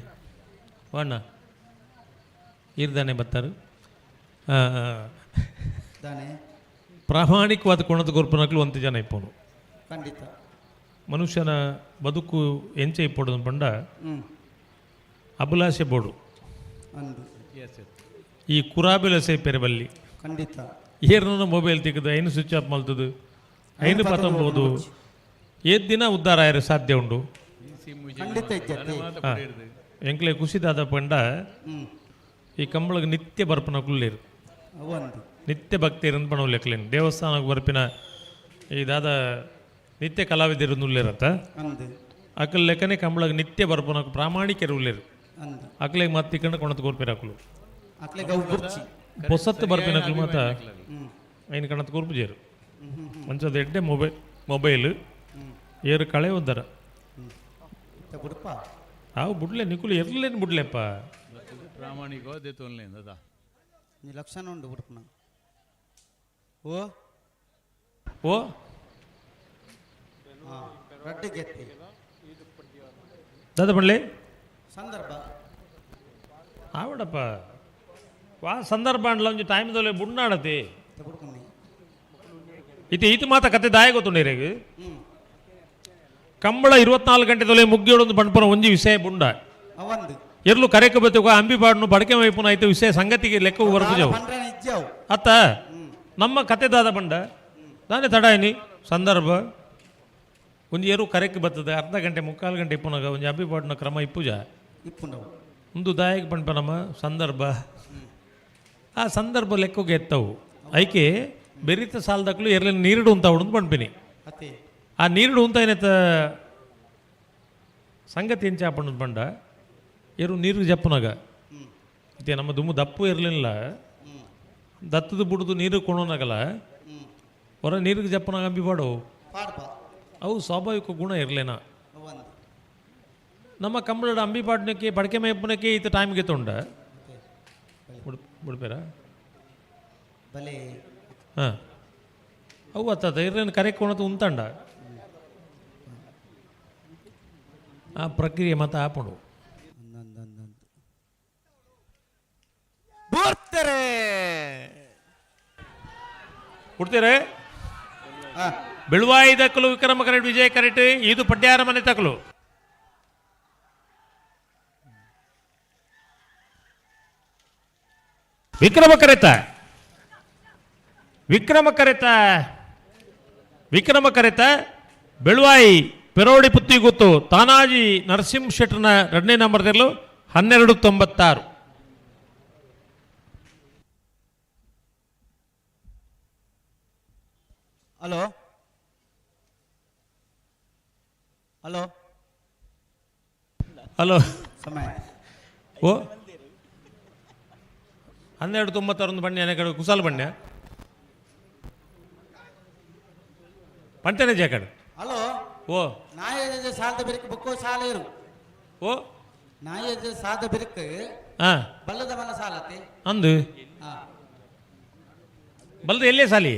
ವಾಣ್ಣ ಈರ್ದಾನೆ ಬತ್ತಾರು. ಪ್ರಾಮಾಣಿಕವಾದ ಕೊಣದ ಕೊರ್ಪನಕ್ಲು ಒಂತ ಜನ ಇಪ್ಪೋನು. ಖಂಡಿತ ಮನುಷ್ಯನ ಬದುಕು ಎಂಚೆ ಇಪ್ಪೋಡು ಪಂಡ ಅಭಿಲಾಷೆ ಬೋಡು ಈ ಕುರಾಬಿಲಸೆ ಪೆರಬಲ್ಲಿ ಖಂಡಿತ ಏರ್ನ ಮೊಬೈಲ್ ತಿಕ್ಕದು ಐನು ಸ್ವಿಚ್ ಆಫ್ ಮಲ್ತದು ಐನು ಪತ್ತೊಂಬೋದು ಏದ್ ದಿನ ಉದ್ಧಾರ ಆಯರೆ ಸಾಧ್ಯ ಉಂಡು. ಎಂಕ್ಲೆ ಖುಷಿದಾದ ಪಂಡ ಈ ಕಂಬಳಗೆ ನಿತ್ಯ ಬರ್ಪನ ಕುಲ್ಲೇರು ನಿತ್ಯ ಭಕ್ತಿಯರು ಪಣವು ಲೆಕ್ಕಲೇನು ದೇವಸ್ಥಾನಕ್ಕೆ ಬರ್ಪಿನ ಈ ದಾದ ನಿತ್ಯ ಕಲಾವಿದರು ನುಲ್ಲೇರತ್ತ ಅಕಲ್ ಲೆಕ್ಕನೆ ಕಂಬಳಗ್ ನಿತ್ಯ ಬರ್ಪುನಕು ಪ್ರಾಮಾಣಿಕರು ಉಲ್ಲೇರು. ಅಕ್ಲೆಗ್ ಮತ್ತೆ ಇಕ್ಕಂಡ ಕೊಣತ್ ಕೋರ್ಪೇರು ಅಕ್ಲು. ಪೊಸತ್ತು ಬರ್ಪಿನಕ್ಲು ಮಾತ ಐನ್ ಕಣತ್ ಕೋರ್ಪುಜೇರು. ಅಂಚದ ಎಡ್ಡೆ ಮೊಬೈಲ್ ಮೊಬೈಲ್ ಏರು ಕಳೆ ಒಂದರ ಆವು ಬುಡ್ಲೆ ನಿಕುಲು ಎರ್ಲೇನು ಬುಡ್ಲೆಪ್ಪ. ಪ್ರಾಮಾಣಿಕ ದೇತೋನ್ಲೇನು ಅದ ಲಕ್ಷಣ ಉಂಡು ಬುಡ್ಪುನ. ಓ ಓ ರಡ್ಡು ಗೆತ್ತಿ ದಾದ ಪಂಡ್ಲೆ ಸಂದರ್ಭ ಆವಡಪ್ಪ ವಾ ಸಂದರ್ಭ ಅಂಡ್ಲ ಒಂಜಿ ಟೈಮ್ ದೊಲೆ ಬುಡ್ನಾಡತಿ ಇತಿ ಈತ ಮಾತ ಕತೆ ದಾಯ ಗೊತ್ತುಂಡೇರೆಗ್ ಕಂಬಳ 24 ಗಂಟೆ ದೊಲೆ ಮುಗ್ಗಿಯೋಡೊಂದು ಪಂಡ್ಪುನ ಒಂಜಿ ವಿಷಯ ಬುಂಡ ಎರ್ಲು ಕರೆಕ ಬತ್ತುಗ ಅಂಬಿ ಪಾಡ್ನು ಬಡಕೆ ಮೈಪುನ ಐತೆ ವಿಷಯ ಸಂಗತಿಗೆ ಲೆಕ್ಕ ಬರ್ಪುಜವು ಅತ್ತ ನಮ್ಮ ಕತೆ ದಾದ ಬಂಡ ದಾನೆ ತಡಾಯಿನಿ ಸಂದರ್ಭ ಒಂಜಿ ಏರು ಕರೆಕ್ ಬರ್ತದೆ ಅರ್ಧ ಗಂಟೆ ಮುಕ್ಕಾಲು ಗಂಟೆ ಇಪ್ಪುನಾಗ ಒಂಜಿ ಅಂಬಿ ಪಾಡ್ನ ಕ್ರಮ ಇಪ್ಪುಜ ಒಂದು ದಾಯಕ ಪಂಡ್ಪ ನಮ್ಮ ಸಂದರ್ಭ ಆ ಸಂದರ್ಭ ಲೆಕ್ಕಗೆ ಎತ್ತವು ಐಕೆ ಬೆರಿತ ಸಾಲದಕ್ಲು ಎರ್ಲೆ ನೀರುಡು ಅಂತ ಉಂಟು ಪಂಡ್ಪಿನಿ ಆ ನೀರುಡು ಉಂತ ಏನತ್ತ ಸಂಗತಿ ಎಂಚ ಪಂಡ ಏರು ನೀರು ಜಪ್ಪುನಾಗ ಇತ್ತೆ ನಮ್ಮ ದುಮ್ಮು ದಪ್ಪು ಇರಲಿಲ್ಲ ದತ್ತದ ಬುಡ್ದು ನೀರು ಕೊಣೋನಾಗಲ್ಲ ಹೊರ ನೀರಿಗೆ ಜಪ್ಪನಾಗ ಅಂಬಿ ಪಾಡವು ಅವು ಸ್ವಾಭಾವಿಕ ಗುಣ ಇರಲೇನ. ನಮ್ಮ ಕಂಬಳದ ಅಂಬಿ ಪಾಡ್ನಕ್ಕೆ ಬಡಕೆ ಮೇಪುನಕ್ಕೆ ಈತ ಟೈಮ್ಗೆ ತೊಂಡ ಬಿಡ್ಬೇರ ಹಾಂ ಅವು ಅತ್ತ ಇರ್ಲೇನು ಕರೆ ಕೊಣತು ಉಂತಂಡ ಆ ಪ್ರಕ್ರಿಯೆ ಮತ್ತೆ ಆಪುಂಡು. ಕೊಡ್ತೀರೆ ಬೆಳುವಾಯಿ ದಕ್ಕಲು ವಿಕ್ರಮ ಕರೆಟ್ ವಿಜಯ ಕರೆಟ್ ಇದು ಪಡ್ಯಾರ ಮನೆ ತಕಲು. ವಿಕ್ರಮ ಕರೆತ ವಿಕ್ರಮ ಕರೆತ ವಿಕ್ರಮ ಕರೆತ ಬೆಳುವಾಯಿ ಪೆರೋಡಿ ಪುತ್ತಿಗುತ್ತು ತಾನಾಜಿ ನರಸಿಂಹ ಶೆಟ್ಟರ್ನ ಎರಡನೇ ನಂಬರ್ ತೆರಲು 12.96. ಹಲೋ ಹಲೋ ಹಲೋ ಸಮಯ ಓ 12.96 ಬಣ್ಣ ಕಡೆ ಕುಸಾಲ್ ಬಣ್ಣ ಪಂಟನೆ ಜೇಕಡೆ. ಹಲೋ ಓ ನಾಯ ಸಾಲದ ಬಿರುಕು ಬುಕ್ಕೋ ಸಾಲ ಇರು. ಓ ನಾಯ ಸಾದ ಬಿರುಕು ಹಾ ಬಲ್ಲದ ಮನ ಸಾಲತೆ ಅಂದು ಬಲ್ಲದ ಎಲ್ಲೇ ಸಾಲಿ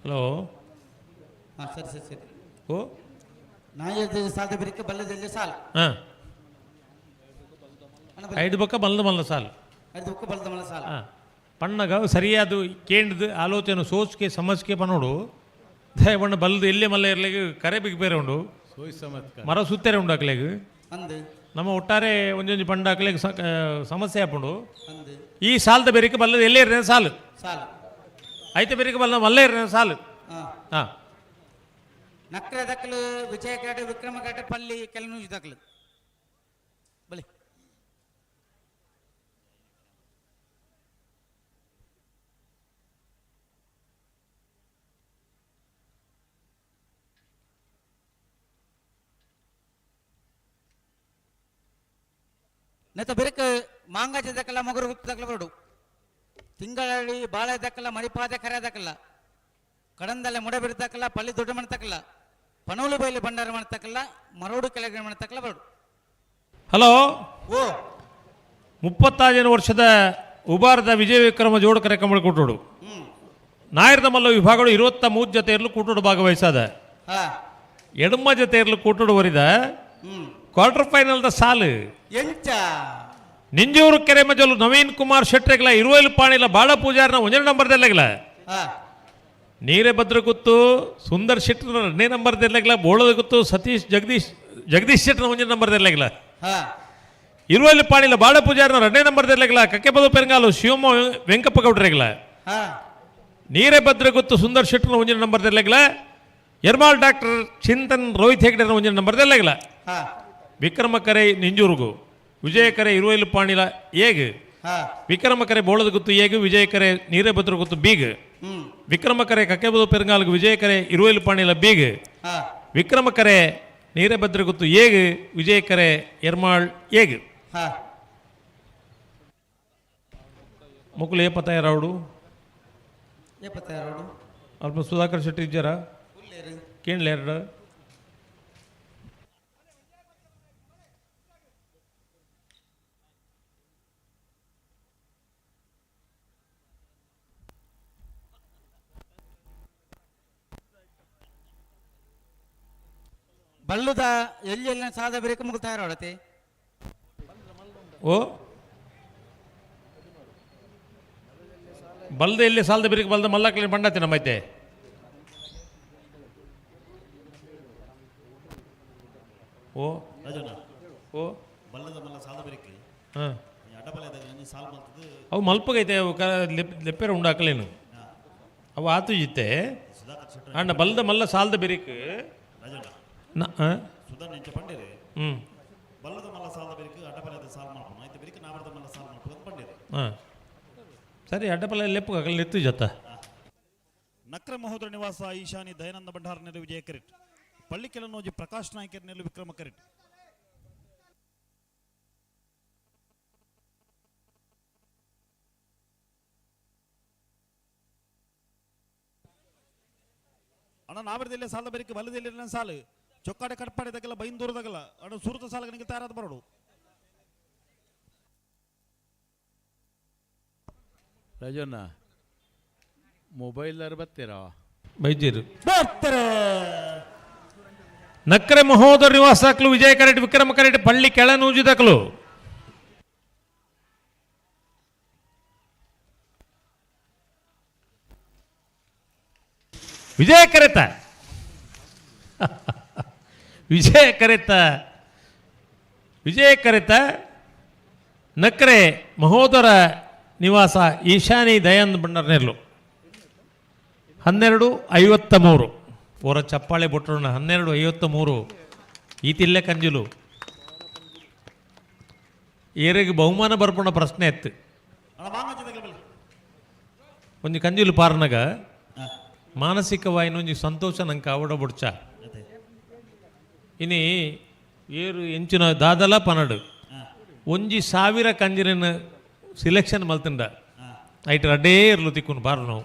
ಹಲೋ ಹಾಂ ಸರಿ ಸರಿ ಸರಿ ಓ ನಾಯ ಸಾಲದ ಬಿರುಕು ಬಲ್ಲದಲ್ಲಿ ಸಾಲ ಹಾಂ ಐದು ಬಕ್ಕ ಬಲ್ಲದ ಮಲ್ಲ ಸಾಲು ಐದು ಬಕ್ಕ ಬಲ್ಲದ ಮಲ್ಲ ಸಾಲ ಹಾಂ ಪಣ್ಣಗ ಸರಿಯಾದ ಕೇಂದ್ರದ ಆಲೋಚನೆ ಸೋಚ್ಕೆ ಸಮಜ್ಕೆ ಪನೋಡು ದಯಬಣ್ಣ ಬಲ್ಲದು ಎಲ್ಲೇ ಮಲ್ಲ ಇರ್ಲಿಗೆ ಕರೆ ಬಿಗ್ ಬೇರೆ ಉಂಡು ಮರ ಸುತ್ತರೆ ಉಂಡು ಅಕ್ಲೆಗ್ ನಮ್ಮ ಒಟ್ಟಾರೆ ಒಂಜೊಂಜಿ ಪಂಡ ಅಕ್ಲೆಗ್ ಸಮಸ್ಯೆ ಆಪುಂಡು. ಈ ಸಾಲದ ಬೇರಿಕೆ ಬಲ್ಲದ ಎಲ್ಲೇ ಇರ್ರೆ ಸಾಲು ಐತೆ ಬೇರಿಕೆ ಬಲ್ಲ ಮಲ್ಲ ಇರ್ರೆ ಸಾಲು ಹಾಂ ನಕ್ರೆ ದಕ್ಕಲು ವಿಜಯ ಕಾಟ ವಿಕ್ರಮ ಕಾಟ ಪಲ್ಲಿ ಕೆಲವು ದಕ್ಕಲು ಬಲಿ ನೆತ್ತ ಬೆರಕ ಮಾಂಗಾಜ ದಕ್ಕಲ್ಲ ಮೊಗರು ದಕ್ಕಲ ಬರಡು ತಿಂಗಳಲ್ಲಿ ಬಾಳೆ ದಕ್ಕಲ್ಲ ಮಣಿಪಾದೆ ಕರೆ ದಕ್ಕಲ್ಲ ಕಡಂದಲ್ಲೇ ಮುಡಬಿರು ದಕ್ಕಲ್ಲ ಪಳ್ಳಿ ದೊಡ್ಡ ಮನೆ ತಕ್ಕಲ್ಲ ಪನೋಲು ಬೈಲಿ ಭಂಡಾರ ಮಾಡ್ತಕ್ಕಲ್ಲ ಮರೋಡು ಕೆಳಗಡೆ ಮಾಡ್ತಕ್ಕಲ್ಲ ಬರಡು. ಹಲೋ ಓ 35 ವರ್ಷದ ಉಬಾರದ ವಿಜಯ ವಿಕ್ರಮ ಜೋಡ ಕಾರ್ಯಕ್ರಮ ಕೂಟೋಡು ನಾಯರದ ಮಲ್ಲ ವಿಭಾಗಗಳು 23 ಜೊತೆ ಇರಲು ಕೂಟೋಡು ಭಾಗವಹಿಸಾದ ಎಡಮ ಜೊತೆ ಇರಲು ಕೂಟೋಡು ವರಿದ ಕ್ವಾರ್ಟರ್ ಫೈನಲ್ the ಸಾಲು ಎಂಚ ನಿಂಜೂರು ಕೆರೆ ಮಜಲು ನವೀನ್ ಕುಮಾರ್ ಶೆಟ್ಟರೆಗಲ ಇರುವೈಲು ಪಾಣಿಲ ಬಾಳ ಪೂಜಾರಿನ ಒಂದನೇ ನಂಬರ್ದಲ್ಲೆಗಲ ನೀರೇ ಭದ್ರ ಗುತ್ತು ಸುಂದರ್ ಶೆಟ್ಟರ್ ಎರಡನೇ ನಂಬರ್ದಲ್ಲೆಗಲ ಬೋಳದ ಗುತ್ತು ಸತೀಶ್ ಜಗದೀಶ್ ಜಗದೀಶ್ ಶೆಟ್ಟರ್ ಒಂದನೇ ನಂಬರ್ದಲ್ಲೆಗಲ ಇರುವಲ್ಲಿ ಪಾಣಿಲ ಬಾಳ ಪೂಜಾರಿನ ಎರಡನೇ ನಂಬರ್ದಲ್ಲೆಗಲ ಕಕ್ಕೆಪದ ಪೆರಂಗಾಲು ಶಿವಮ್ಮ ವೆಂಕಪ್ಪ ಗೌಡ್ರೆಗಲ ನೀರೇ ಭದ್ರ ಗುತ್ತು ಸುಂದರ್ ಶೆಟ್ಟರ್ನ ಒಂದನೇ ನಂಬರ್ದಲ್ಲೆಗಲ ಎರ್ಮಾಲ್ ಡಾಕ್ಟರ್ ಚಿಂತನ್ ರೋಹಿತ್ ಹೆಗ್ಡೆನ ಒಂದನೇ ನಂಬರ್ದಲ್ಲೆಗಲ ವಿಕ್ರಮಕರೆ ನಿಂಜೂರುಗು ವಿಜಯಕರೆ ಇರುವೈಲು ಪಾಣಿಲ ಏಗ್ ವಿಕ್ರಮಕರೆ ಬೋಳದ ಗುತ್ತು ಏಗ್ ವಿಜಯಕರೆ ನೀರೇಭದ್ರ ಗುತ್ತು ಬೀಗ್ ವಿಕ್ರಮಕರೆ ಕಕ್ಕೆಬದು ಪೆರಂಗಾಲ್ಗು ವಿಜಯಕರೆ ಇರುವೈಲು ಪಾಣಿಲ ಬೀಗ್ ವಿಕ್ರಮಕರೆ ನೀರೇಭದ್ರ ಗುತ್ತು ಏಗ್ ವಿಜಯಕರೆ ಎರ್ಮಾಳ್ ಏಗ್ ಮುಕುಲು ಏ ಪತ್ತಾಯರಾవుಡು ಏ ಪತ್ತಾಯರಾవుಡು ಅಲ್ಪ ಸುಧಾಕರ್ ಶೆಟ್ಟಿ ಇದ್ದಾರಾ ಕೇಳಲೆ ಎರಡು ಬಲ್ಲುದ ಎಲ್ಲಿ ಎಲ್ಲ ಸಾದ ಬೇರೆ ಮುಗಿಲ್ ತಯಾರಾಡತಿ ಓ ಬಲ್ದ ಎಲ್ಲಿ ಸಾಲದ ಬಿರಿಗೆ ಬಲ್ದ ಮಲ್ಲಕ್ಲಿ ಬಂಡಾತಿ ನಮ್ಮೈತೆ ಓ ರಾಜಣ್ಣ ಓ ಬಲ್ಲದ ಮಲ್ಲ ಸಾಲದ ಬಿರಿಕ್ ಹಾಂ ಅಡ್ಡಬಲದ ಸಾಲ್ ಮಲ್ತದ್ದು ಅವು ಮಲ್ಪಗೈತೆ ಅವು ಕ ಲೆಪ್ಪೆರ ಉಂಡಾಕಲೇನು ಅವು ಆತು ಜಿತ್ತೆ ಅಣ್ಣ ಬಲ್ದ ಮಲ್ಲ ಸಾಲದ ಬಿರಿಕ್ ರಾಜಣ್ಣ ನ ಹಾಂ ಸುಧಾ ನೆಂಚ ಪಂಡೇರಿ ಹ್ಞೂ ಬಲ್ಲದ ಮಲ್ಲ ಸಾಲದ ಬಿರಿಕ್ ಅಡ್ಡಬಲದ ಸಾಲ್ ಮಲ್ಪನು ಐತೆ ಬಿರಿಕ್ ನಾವರದ ಮಲ್ಲ ಸಾಲ್ ಮಲ್ಪು ಪಂಡೇರಿ ಹಾಂ ಸರಿ ಅಡ್ಡಪಲ್ಲ ಲೆಪ್ಪು ಆಗಲ್ಲ ಎತ್ತು ಜತ್ತ ನಕ್ರ ಮಹೋದರ ನಿವಾಸ ಈಶಾನಿ ದಯಾನಂದ ಭಂಡಾರ ನೆಲೆ ವಿಜಯ ಕರೆಟ್ ಪಳ್ಳಿಕೆಲನೋಜಿ ಪ್ರಕಾಶ್ ನಾಯ್ಕರ್ ನೆಲೆ ವಿಕ್ರಮ ಕರೆಟ್ ಅಣ್ಣ ನಾವರದಲ್ಲಿ ಸಾಲದ ಬೆರಿಕೆ ಬಲ್ಲದಲ್ಲಿ ನನ್ನ ಸಾಲು ಚೊಕ್ಕಾಡೆ ಕಟ್ಪಾಡೆ ತಗಲ್ಲ ಬೈಂದೂರದಾಗಲ್ಲ ಅಣ್ಣ ಸುರುತ ಸಾಲಗ ನಿಮಗೆ ತಯಾರಾದ ಬರೋಡು ರಾಜಣ್ಣ ಮೊಬೈಲ್ದಾರು ಬರ್ತೀರಾ ಬೈಜೀರು ಬರ್ತಾರೆ ನಕ್ರೆ ಮಹೋದರ ನಿವಾಸಕ್ಲು ವಿಜಯ ಕರೆಟ್ ವಿಕ್ರಮ ಕರೆಟ್ ಪಳ್ಳಿ ಕೆಳನೂಜಿದಕ್ಲು ವಿಜಯ ಕರೆತ ವಿಜಯ ಕರೆತ ವಿಜಯ ಕರೆತ ನಕ್ರೆ ಮಹೋದರ ನಿವಾಸ ಈಶಾನಿ ದಯಾನಂದ ಭಂಡಾರನೆರ್ಲು 12:53 ಓರ ಚಪ್ಪಾಳೆ ಬೊಟ್ಟೋಣ 12:53 ಈತಿಲ್ಲೆ ಕಂಜುಲು ಏರೆಗೆ ಬಹುಮಾನ ಬರ್ಪುಣ ಪ್ರಶ್ನೆ ಎತ್ತು ಒಂಜಿ ಕಂಜುಲು ಪಾರ್ನಗ ಮಾನಸಿಕವಾಯಿನ ಒಂಜಿ ಸಂತೋಷ ನಂಗೆ ಆವಡ ಬುಡ್ಚ ಇನಿ ಏರು ಎಂಚಿನ ದಾದಲ ಪನಡು ಒಂಜಿ ಸಾವಿರ ಕಂಜಿನ ಸಿಲೆಕ್ಷನ್ ಮಲ್ತಿಂಡ ಐಟ್ ರಡ್ಡೇ ಇರ್ಲು ತಿಕ್ಕೊಂಡು ಬಾರು ನಾವು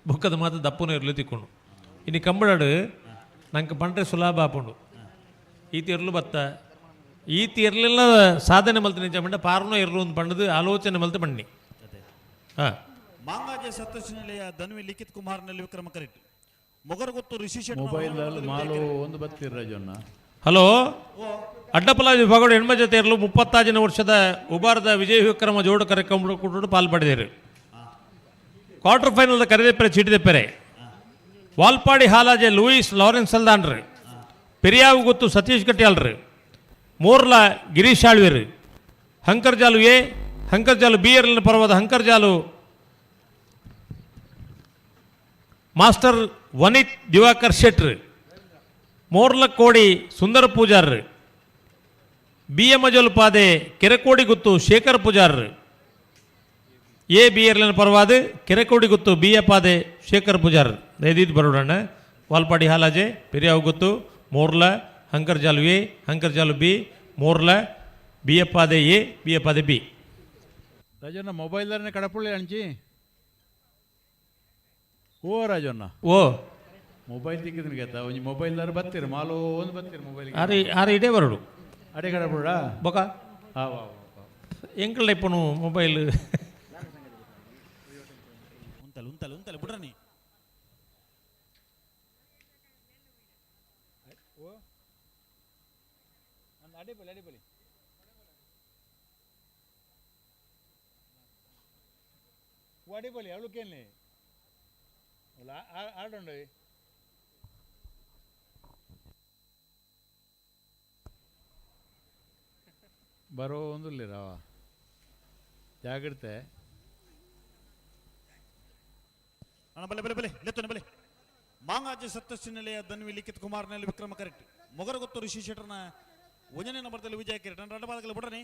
ಬೊಕ್ಕದ ಮಾತ್ರ ದಪ್ಪನ ಇರ್ಲು ತಿಕ್ಕೊಂಡು ಇನಿ ಕಂಬಳಡು ನಂಗೆ ಪಂಡ್ರೆ ಸುಲಭ ಆಪುಂಡು ಈತಿ ಇರ್ಲು ಬತ್ತ ಈತಿ ಇರ್ಲಿಲ್ಲ ಸಾಧನೆ ಮಲ್ತು ನಿಜ ಮಂಡ ಪಾರ್ನೋ ಇರ್ಲು ಅಂತ ಪಂಡದು ಆಲೋಚನೆ ಮಲ್ತು ಬಣ್ಣಿ ಹಾಂ ಮಾಂಗಾಜೆ ಸತ್ತಶಿನೆಲೆಯ ಧನ್ವಿ ಲಿಖಿತ್ ಕುಮಾರ್ ನಲ್ಲಿ ವಿಕ್ರಮ ಕರೆಟ್ ಮೊಗರಗೊತ್ತು ಋಷಿ ಶೆಟ್ಟಿ ಮೊಬೈಲ್ ಮಾಲು ಒಂದು ಬರ್ತೀರ ರಾಜಣ್ಣ ಹಲೋ ಅಡ್ಡಪಲ ವಿಭಾಗದ ಹೆಣ್ಮ ಜೊತೆ ಇರಲು 36 ವರ್ಷದ ಉಬಾರದ ವಿಜಯ ವಿಕ್ರಮ ಜೋಡು ಕರೆಕೊಂಡು ಕೂಡ ಪಾಲು ಪಡೆದಿರು ಕ್ವಾರ್ಟರ್ ಫೈನಲ್ ಕರೆದೆಪ್ಪರೆ ಚೀಟಿದೆಪ್ಪರೆ ವಾಲ್ಪಾಡಿ ಹಾಲಾಜೆ ಲೂಯಿಸ್ ಲಾರೆನ್ಸ್ ಅಲ್ದಾನ್ರಿ ಪೆರಿಯಾವು ಗೊತ್ತು ಸತೀಶ್ ಗಟ್ಟಿಯಾಳ್ರಿ ಮೋರ್ಲ ಗಿರೀಶ್ ಆಳ್ವಿರಿ ಹಂಕರ್ಜಾಲು ಎ ಹಂಕರ್ಜಾಲು ಬಿ ಎರ್ಲಿನ ಪರ್ವದ ಹಂಕರ್ಜಾಲು ಮಾಸ್ಟರ್ ವನಿತ್ ದಿವಾಕರ್ ಶೆಟ್ರ್ ಮೋರ್ಲಕೋಡಿ ಸುಂದರ ಪೂಜಾರ್ರು ಬಿ ಎಂ ಅಜೋಲ್ಪಾದೆ ಕೆರೆಕೋಡಿ ಗುತ್ತು ಶೇಖರ್ ಪೂಜಾರ್ರು ಎ ಬಿ ಎರ್ಲಿನ ಪರವಾದ ಕೆರೆಕೋಡಿ ಗುತ್ತು ಬಿ ಎ ಪಾದೆ ಶೇಖರ್ ಪೂಜಾರ್ ದಯದೀದ್ ಬರೋಡಣ್ಣ ವಾಲ್ಪಾಡಿ ಹಾಲಾಜೆ ಪೆರಿಯಾವು ಗುತ್ತು Morla Hankarjalu A Hankarjalu B Morla B A Pade A B A Pade B Rajanna ಮೊಬೈಲ್ದಾರನೆ ಕಡಪುಳ್ಳಿ ಅಣ್ಚಿ ಓ ರಾಜಣ್ಣ ಓ ಮೊಬೈಲ್ ತಿಕ್ಕಿದ್ರೆ ಗೇತ ಒಂಜಿ ಮೊಬೈಲ್ದಾರ ಬತ್ತೀರ ಮಾಲೋ ಒಂದು ಬತ್ತೀರ ಮೊಬೈಲ್ ಆರೆ ಆರೆ ಇಡೇ ಬರೋಡು ಅಡೆ ಕಡಪುಡ ಬೊಕ ಹಾ ವಾ ಎಂಕಲ್ ಇಪ್ಪನು ಮೊಬೈಲ್ ಉಂತಲೆ ಉಂತಲೆ ಉಂತಲೆ ಬಿಡ್ರನಿ ಅಡಿಪಲಿ ಅಡಿಪಲಿ ಅಡಿಪಲಿ ಅವಳು ಕೇಳಿ ಆಡೋಣ ಬರೋ ಒಂದುಲ್ಲಿರವ ಜಾಗ್ರತೆ ಅಣ್ಣ ಬಲೆ ಬಲೆ ಬಲೆ ಲೆತ್ತನೆ ಬಲೆ ಮಾಂಗಾಜೆ ಸತ್ತಶಿನೆಲೆಯ ಧನ್ವಿ ಲಿಖಿತ್ ಕುಮಾರ್ ನಲ್ಲಿ ವಿಕ್ರಮ ಕರೆಕ್ಟ್ ಮೊಗರಗೊತ್ತು ಋಷಿ ಶೆಟ್ಟರ್ನ ಒಂಜನೇ ನಂಬರ್ದಲ್ಲಿ ವಿಜಯ ಕಿರೀಟ ರಡ್ಡ ಪಾದಕಲು ಬುಡನೆ.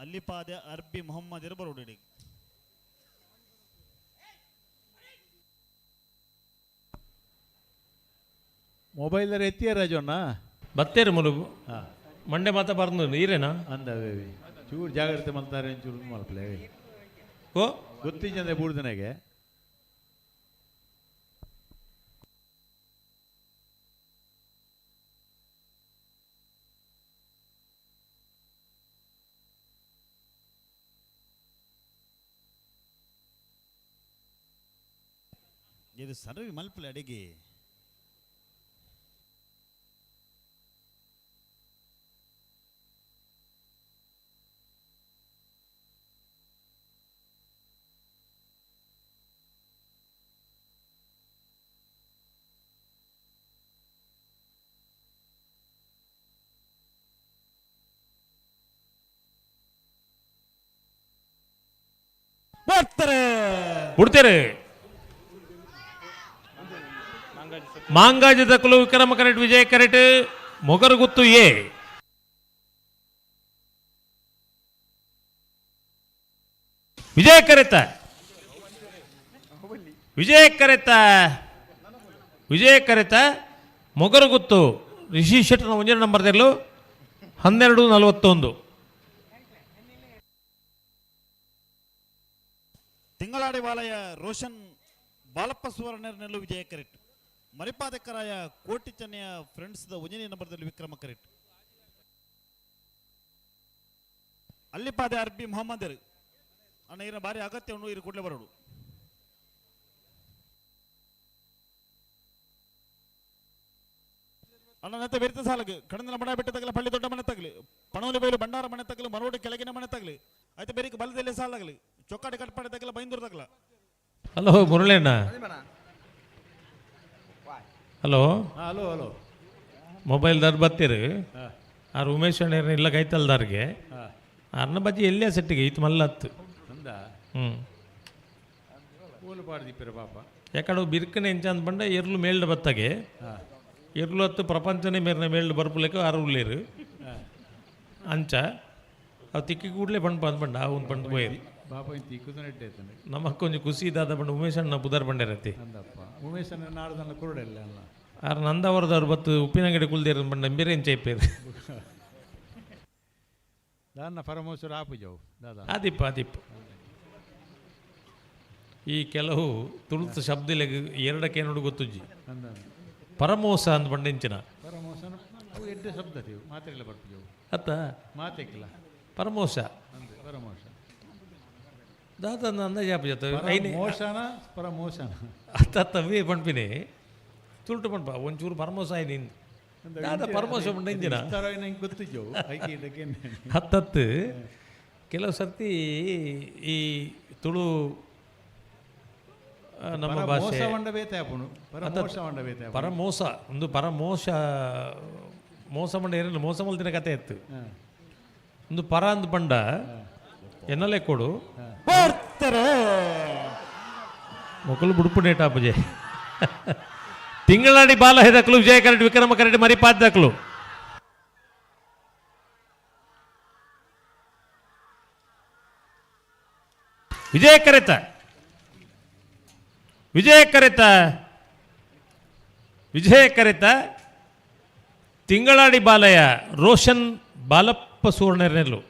ಅಲ್ಲಿಪಾದೆ ಅರ್ಬಿ ಮೊಹಮ್ಮದ್ ಇರಬರೋಡಿ. ಮೊಬೈಲ್ ಎತ್ತಿಯ ರಾಜಣ್ಣ ಬತ್ತೇರು ಮುಲು ಮಂಡೆ ಮಾತ ಬರ್ದು ಈರೇನಾ ಅಂದವೇ ಚೂರು ಜಾಗ್ರತೆ ಮಲ್ತಾರೆ, ಚೂರು ಮಲ್ಪಲೆ. ಓ ಗೊತ್ತಿಜ್ಜಂದೆ ಬೂಡ್ದನೆಗೆ. ಇದು ಸರ್ವಿ ಮಲ್ಪಲೆ ಅಡಿಗೆ. ಬರ್ತಾರೆ ಬಿಡ್ತೇರೆ. ಮಾಂಗಾಜಿ ದಕ್ಕಲು ವಿಕ್ರಮ ಕರೆಟ್ ವಿಜಯ ಕರೆಟ್ ಮೊಗರುಗುತ್ತು ಎ. ವಿಜಯ ಕರೆತ ವಿಜಯ ಕರೆತ ವಿಜಯ ಕರೆತ ಮೊಗರುಗುತ್ತು ರಿಷಿ ಶೆಟ್ಟನ ಒಂಜನೇ ನಂಬರ್ ತೆರಲು 12:41. ತಿಂಗಳಾಡಿ ವಾಲಯ ರೋಷನ್ ಬಾಲಪ್ಪ ಸುವರ್ಣನೆಲ್ಲು ವಿಜಯ ಕರೆಟ್. ಮರಿಪಾದಕರಾಯ ಕೋಟಿ ಚೆನ್ನಯ ಫ್ರೆಂಡ್ಸ್ the ಒಂಜನೇ ನಂಬರ್ದಲ್ಲಿ ವಿಕ್ರಮ ಕರೆಟ್. ಅಲ್ಲಿಪಾದೆ ಅರ್ಬಿ ಮೊಹಮ್ಮದ್ ಅಣ್ಣ ಇರ ಭಾರಿ ಅಗತ್ಯ ಉಂಡು ಇರು ಕೂಡಲೇ ಬರೋಡು. ಅಣ್ಣ ನತ್ತೆ ಬೆರಿತ ಸಾಲಗ್ ಕಡಂದಲ ಮಣ ಬೆಟ್ಟ ತಗಲ ಪಳ್ಳಿ ದೊಡ್ಡ ಮನೆ ತಗಲಿ ಪಣವಲಿ ಬೈಲು ಭಂಡಾರ ಮನೆ ತಗಲು ಮರೋಡು ಕೆಳಗಿನ ಮನೆ ತಗಲಿ ಆಯ್ತು ಬೆರಿಕ್ ಬಲದಲ್ಲೇ ಸಾಲಾಗಲಿ ಚೊಕ್ಕಾಡಿ ಕಟ್ಪಾಡಿ ತಗಲ ಬೈಂದೂರು ತಗಲ. ಹಲೋ ಮುರಳಿಯಣ್ಣ. ಹಲೋ ಹಲೋ ಹಲೋ ಮೊಬೈಲ್ ದಾರ್ ಬತ್ತೀರಿ ಆ ಉಮೇಶ್ ಅಣ್ಣ ಇಲ್ಲ ಕೈತಲ್ದಾರ್ಗೆ ಅರ್ನ ಬಜ್ಜಿ ಎಲ್ಲೇ ಸೆಟ್ಟಿಗೆ ಇತ್ತು ಮಲ್ಲತ್ತು. ಹ್ಞೂ ಪಾಪ ಯಾಕಡೆ ಬಿರ್ಕನೆ ಎಂಚ ಅಂದ್ ಬಂಡ ಎರ್ಲು ಮೇಲ್ಡ ಬತ್ತಾಗೆ ಎರ್ಲು ಹತ್ತು ಪ್ರಪಂಚನೇ ಮೇರ್ನ ಮೇಲ್ಡ್ ಬರ್ಪುಲೆಕ ಆರು ಉಳ್ಳೇರು ಅಂಚ ಅವು ತಿಕ್ಕಿ ಕೂಡಲೇ ಬಂಡ್ ಬಂದ್ ಬಂಡ ಆ ಒಂದು ಬಂಡ್ ಪೋಯರು. ಪಾಪ ನಮಕ್ ಕೊಂಚ ಖುಷಿ ಇದಾದ ಬಂಡ ಉಮೇಶ್ ಅಣ್ಣ ಪುದರ್ ಬಂಡೇರತಿ. ಅಂದಪ್ಪ ಉಮೇಶ್ ಅಣ್ಣ ನಾಡ್ದನ್ನ ಕುರುಡಲ್ಲ ಅಲ್ಲ. ಆರ್ ನಂದವರದವ್ರು ಬತ್ತು ಉಪ್ಪಿನಂಗಡಿ ಕುಲ್ದೇರು ಬಂಡ ಬೇರೆ ಎಂಚ ಇಪ್ಪೇರು. ದಾನ್ನ ಪರಮೇಶ್ವರ ಆಪುಜವು ದಾದಾ. ಆದಿಪ್ಪ ಆದಿಪ್ಪ ಈ ಕೆಲವು ತುಳುತ ಶಬ್ದಲೆಗ್ ಎರಡಕ್ಕೆ ನೋಡು ಗೊತ್ತುಜ್ಜಿ. ಪರಮೋಸ ಅಂದ್ ಬಂಡೆಂಚಿನ ಪರಮೋಸನ ಅವು ಎಡ್ಡೆ ಶಬ್ದ ತೀವು ಮಾತೆಲ್ಲ ಬರ್ಪುಜವು. ಅತ್ತ ಮಾತೆಕ್ಕಿಲ್ಲ ಪರಮೋಸ ಪರಮೋಸ ದಾದ ಅಂದಾಜು ಆಪುಜತ್ತ ಮೋಸನ ಪರಮೋಸನ ಅತ್ತ ಅತ್ತ ವೇ ಪಣ್ಪಿನಿ ತುಳುಟು ಪಣ್ಪ ಒಂಚೂರು ಪರಮೋಸ ಆಯ್ ನಿಂದು ದಾದ ಪರಮೋಸ ಬಂಡೆಂಚಿನ ನಂಗೆ ಗೊತ್ತಿಜ್ಜವು ಐಕೆ ಇದಕ್ಕೆ. ಹತ್ತತ್ತು ಕೆಲವು ಸರ್ತಿ ಈ ತುಳು ನಮ್ಮ ಭಾಷೆ ಪರಮೋಸ ಒಂದು ಪರಮೋಸ ಮೋಸ ಮಂಡ ಏನಿಲ್ಲ ಮೋಸ ಮಲ್ತಿನ ಕತೆ ಇತ್ತು ಒಂದು ಪರ ಅಂದ್ ಬಂಡ ಎನ್ನಲೆ ಕೊಡು ಮೊಕಲು ಬುಡುಪು ನೇಟಾಪುಜೆ ತಿಂಗಳಾಡಿ ಬಾಲ ಹೆದಕ್ಲು ವಿಜಯ ಕರಡಿ ವಿಕ್ರಮ ಕರಡಿ ಮರಿಪಾದಕ್ಲು ವಿಜಯ ಕರೆತ ವಿಜಯ ಕರೆತ ವಿಜಯ ಕರೆತ ತಿಂಗಳಾಡಿ ಬಾಲಯ ರೋಷನ್ ಬಾಲಪ್ಪ ಸುವರ್ಣನೆಲ್ಲು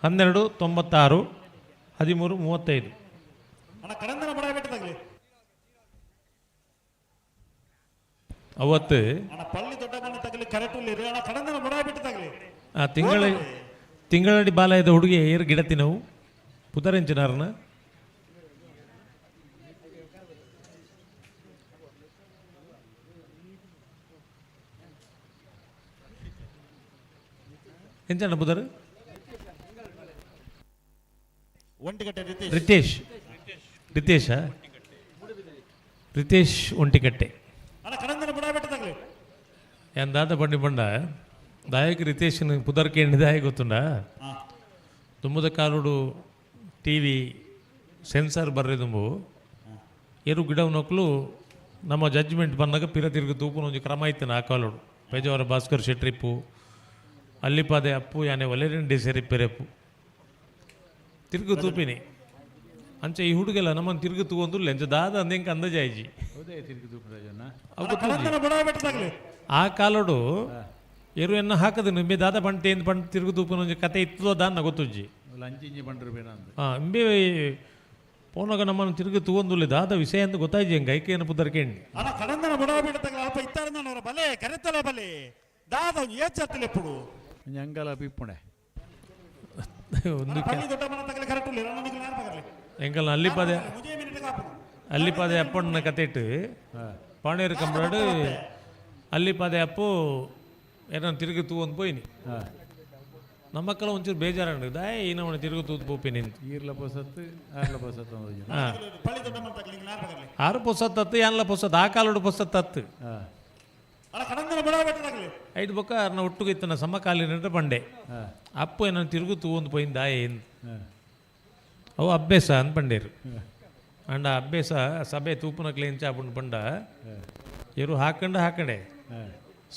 12:96 13:35. ಅವತ್ತು ಆ ತಿಂಗಳಾಡಿ ಬಾಲಯದ ಹುಡುಗಿ ಏರು ಗಿಡತಿ ನಾವು ಪುದರೆಂಚಿನಾರನ ಎಂಚಣ್ಣ ಬುದರು? ಒಂಟಿಕಟ್ಟೆ ರಿತೇಶ್. ರಿತೇಶ್. ರಿತೇಶ? ರಿತೇಶ್ ಒಂಟಿಕಟ್ಟೆ. ಅಣ್ಣ ಕಡಂದನ ಬುಡ ಬೆಟ್ಟದಾಗಲಿ. ಏನ್ ದಾದ ಬಂಡಿ ಬಂಡ ದಾಯಕ ರಿತೇಶನ್ ಪುದರ್ ಕೇಂದ್ರ ದಾಯ ಗೊತ್ತುಂಡ? ದುಂಬುದ ಕಾಲುಡು ಟಿ ವಿ ಸೆನ್ಸಾರ್ ಬರ್ರೆ ದುಂಬು ಏರು ಗಿಡವನೊಕ್ಲು ನಮ್ಮ ಜಡ್ಜ್ಮೆಂಟ್ ಬಂದಾಗ ಪಿರ ತಿರುಗಿ ತೂಪುನ ಒಂಜಿ ಕ್ರಮ ಇತ್ತು ಆ ಕಾಲುಡು. ಪೇಜಾವರ ಭಾಸ್ಕರ್ ಶೆಟ್ರಿಪ್ಪು ಅಲ್ಲಿಪಾದೆ ಅಪ್ಪು ಯಾನೆ ಒಲೆರೆನ್ ಡಿಸೆರಿಪ್ಪೆರೆಪ್ಪು ತಿರುಗು ತೂಪಿನಿ ಅಂಚೆ ಈ ಹುಡುಗೆಲ್ಲ ನಮ್ಮನ್ನು ತಿರುಗು ತೂವೊಂದು ಎಂಚ ದಾದ ಅಂದೆಂಕ ಅಂದಾಜಾಯ್ಜಿ. ಆ ಕಾಲೋಡು ಎರು ಎನ್ನ ಹಾಕದು ನಿಂಬೆ ದಾದ ಪಂಟೆ ಎಂದು ಪಂಟ್ ತಿರುಗು ತೂಪುನ ಒಂಜಿ ಕತೆ ಇತ್ತೋ ದಾನ್ನ ಗೊತ್ತುಜ್ಜಿ. ಹಾಂ ಇಂಬೆ ಪೋನಾಗ ನಮ್ಮನ್ನು ತಿರುಗಿ ತೂವೊಂದುಲ್ಲೆ ದಾದ ವಿಷಯ ಅಂತ ಗೊತ್ತಾಯ್ಜಿ ಹೆಂಗೆ ಐಕೇನು ಪುದರ್ ಕೇಂಡಿ. ಅಣ್ಣ ಕಡಂದನ ಬುಡ ಬೆಟ್ಟದಾಗಲಿ ಅಲ್ಪ ಇತ್ತಾರಂದನವರ ಬಲೆ ಕರೆತಲೆ ಬಲೆ ದಾದ ಒಂಜಿ ಏಚತ್ತಲೆ ಎಪ್ಪುಡು. ಒಂಜಿ ಅಂಗಲ ಪಿಪ್ಪುಣೆ. ಒಂದು ಪಳ್ಳಿ ದೊಡ್ಡ ಮನ ತಗಲಿ ಕರೆಕ್ಟ್ ಇಲ್ಲ ಅಣ್ಣ ನಿಕ್ಲು ನೇರ ಪಗರ್ಲಿ. ಎಂಕಲ್ನ ಅಲ್ಲಿಪಾದೆ ಅಲ್ಲಿಪಾದೆ ಅಪ್ಪಣ್ಣ ಕತೆ ಇಟ್ಟು ಪಾಣೇರು ಕಂಬಳಾಡು ಅಲ್ಲಿಪಾದೆ ಅಪ್ಪು ಏನೋ ತಿರುಗಿ ತೂವೊಂದು ಪೋಯಿನಿ. ನಮ್ಮಕ್ಕಳ ಒಂಚೂರು ಬೇಜಾರಂಡು ದಾಯ ಈ ನಮ್ಮನೆ ತಿರುಗು ತೂತು ಪೋಪಿನಿ ಅಂತ. ಈರ್ಲ ಪೊಸತ್ತು ಆರ್ಲ ಪೊಸತ್ತು. ಹಾಂ ಆರು ಪೊಸತ್ತತ್ತು ಯಾನ್ಲ ಪೊಸತ್ತು ಆ ಕಾಲೋಡು ಪೊಸತ್ತತ್ತು. ಅಣ್ಣ ಕಡಂದನ ಬುಡ ಬೆಟ್ಟದಾಗಲಿ. ಐದು ಬೊಕ್ಕ ಅರ್ನ ಒಟ್ಟುಗೆ ಇತ್ತನ ಸಮಕಾಲೀನ ಪಂಡೆ ಅಪ್ಪು ಏನೋ ತಿರುಗು ತೂವೊಂದು ಪೋಯಿನ ದಾಯ ಎಂದು ಅವು ಅಭ್ಯಾಸ ಅಂದ್ ಪಂಡೇರು. ಅಂಡ ಅಭ್ಯಾಸ ಸಭೆ ತೂಪುನ ಕ್ಲೇನ್ ಚಾಪುಂಡು ಪಂಡ ಎರು ಹಾಕಂಡ ಹಾಕಂಡೆ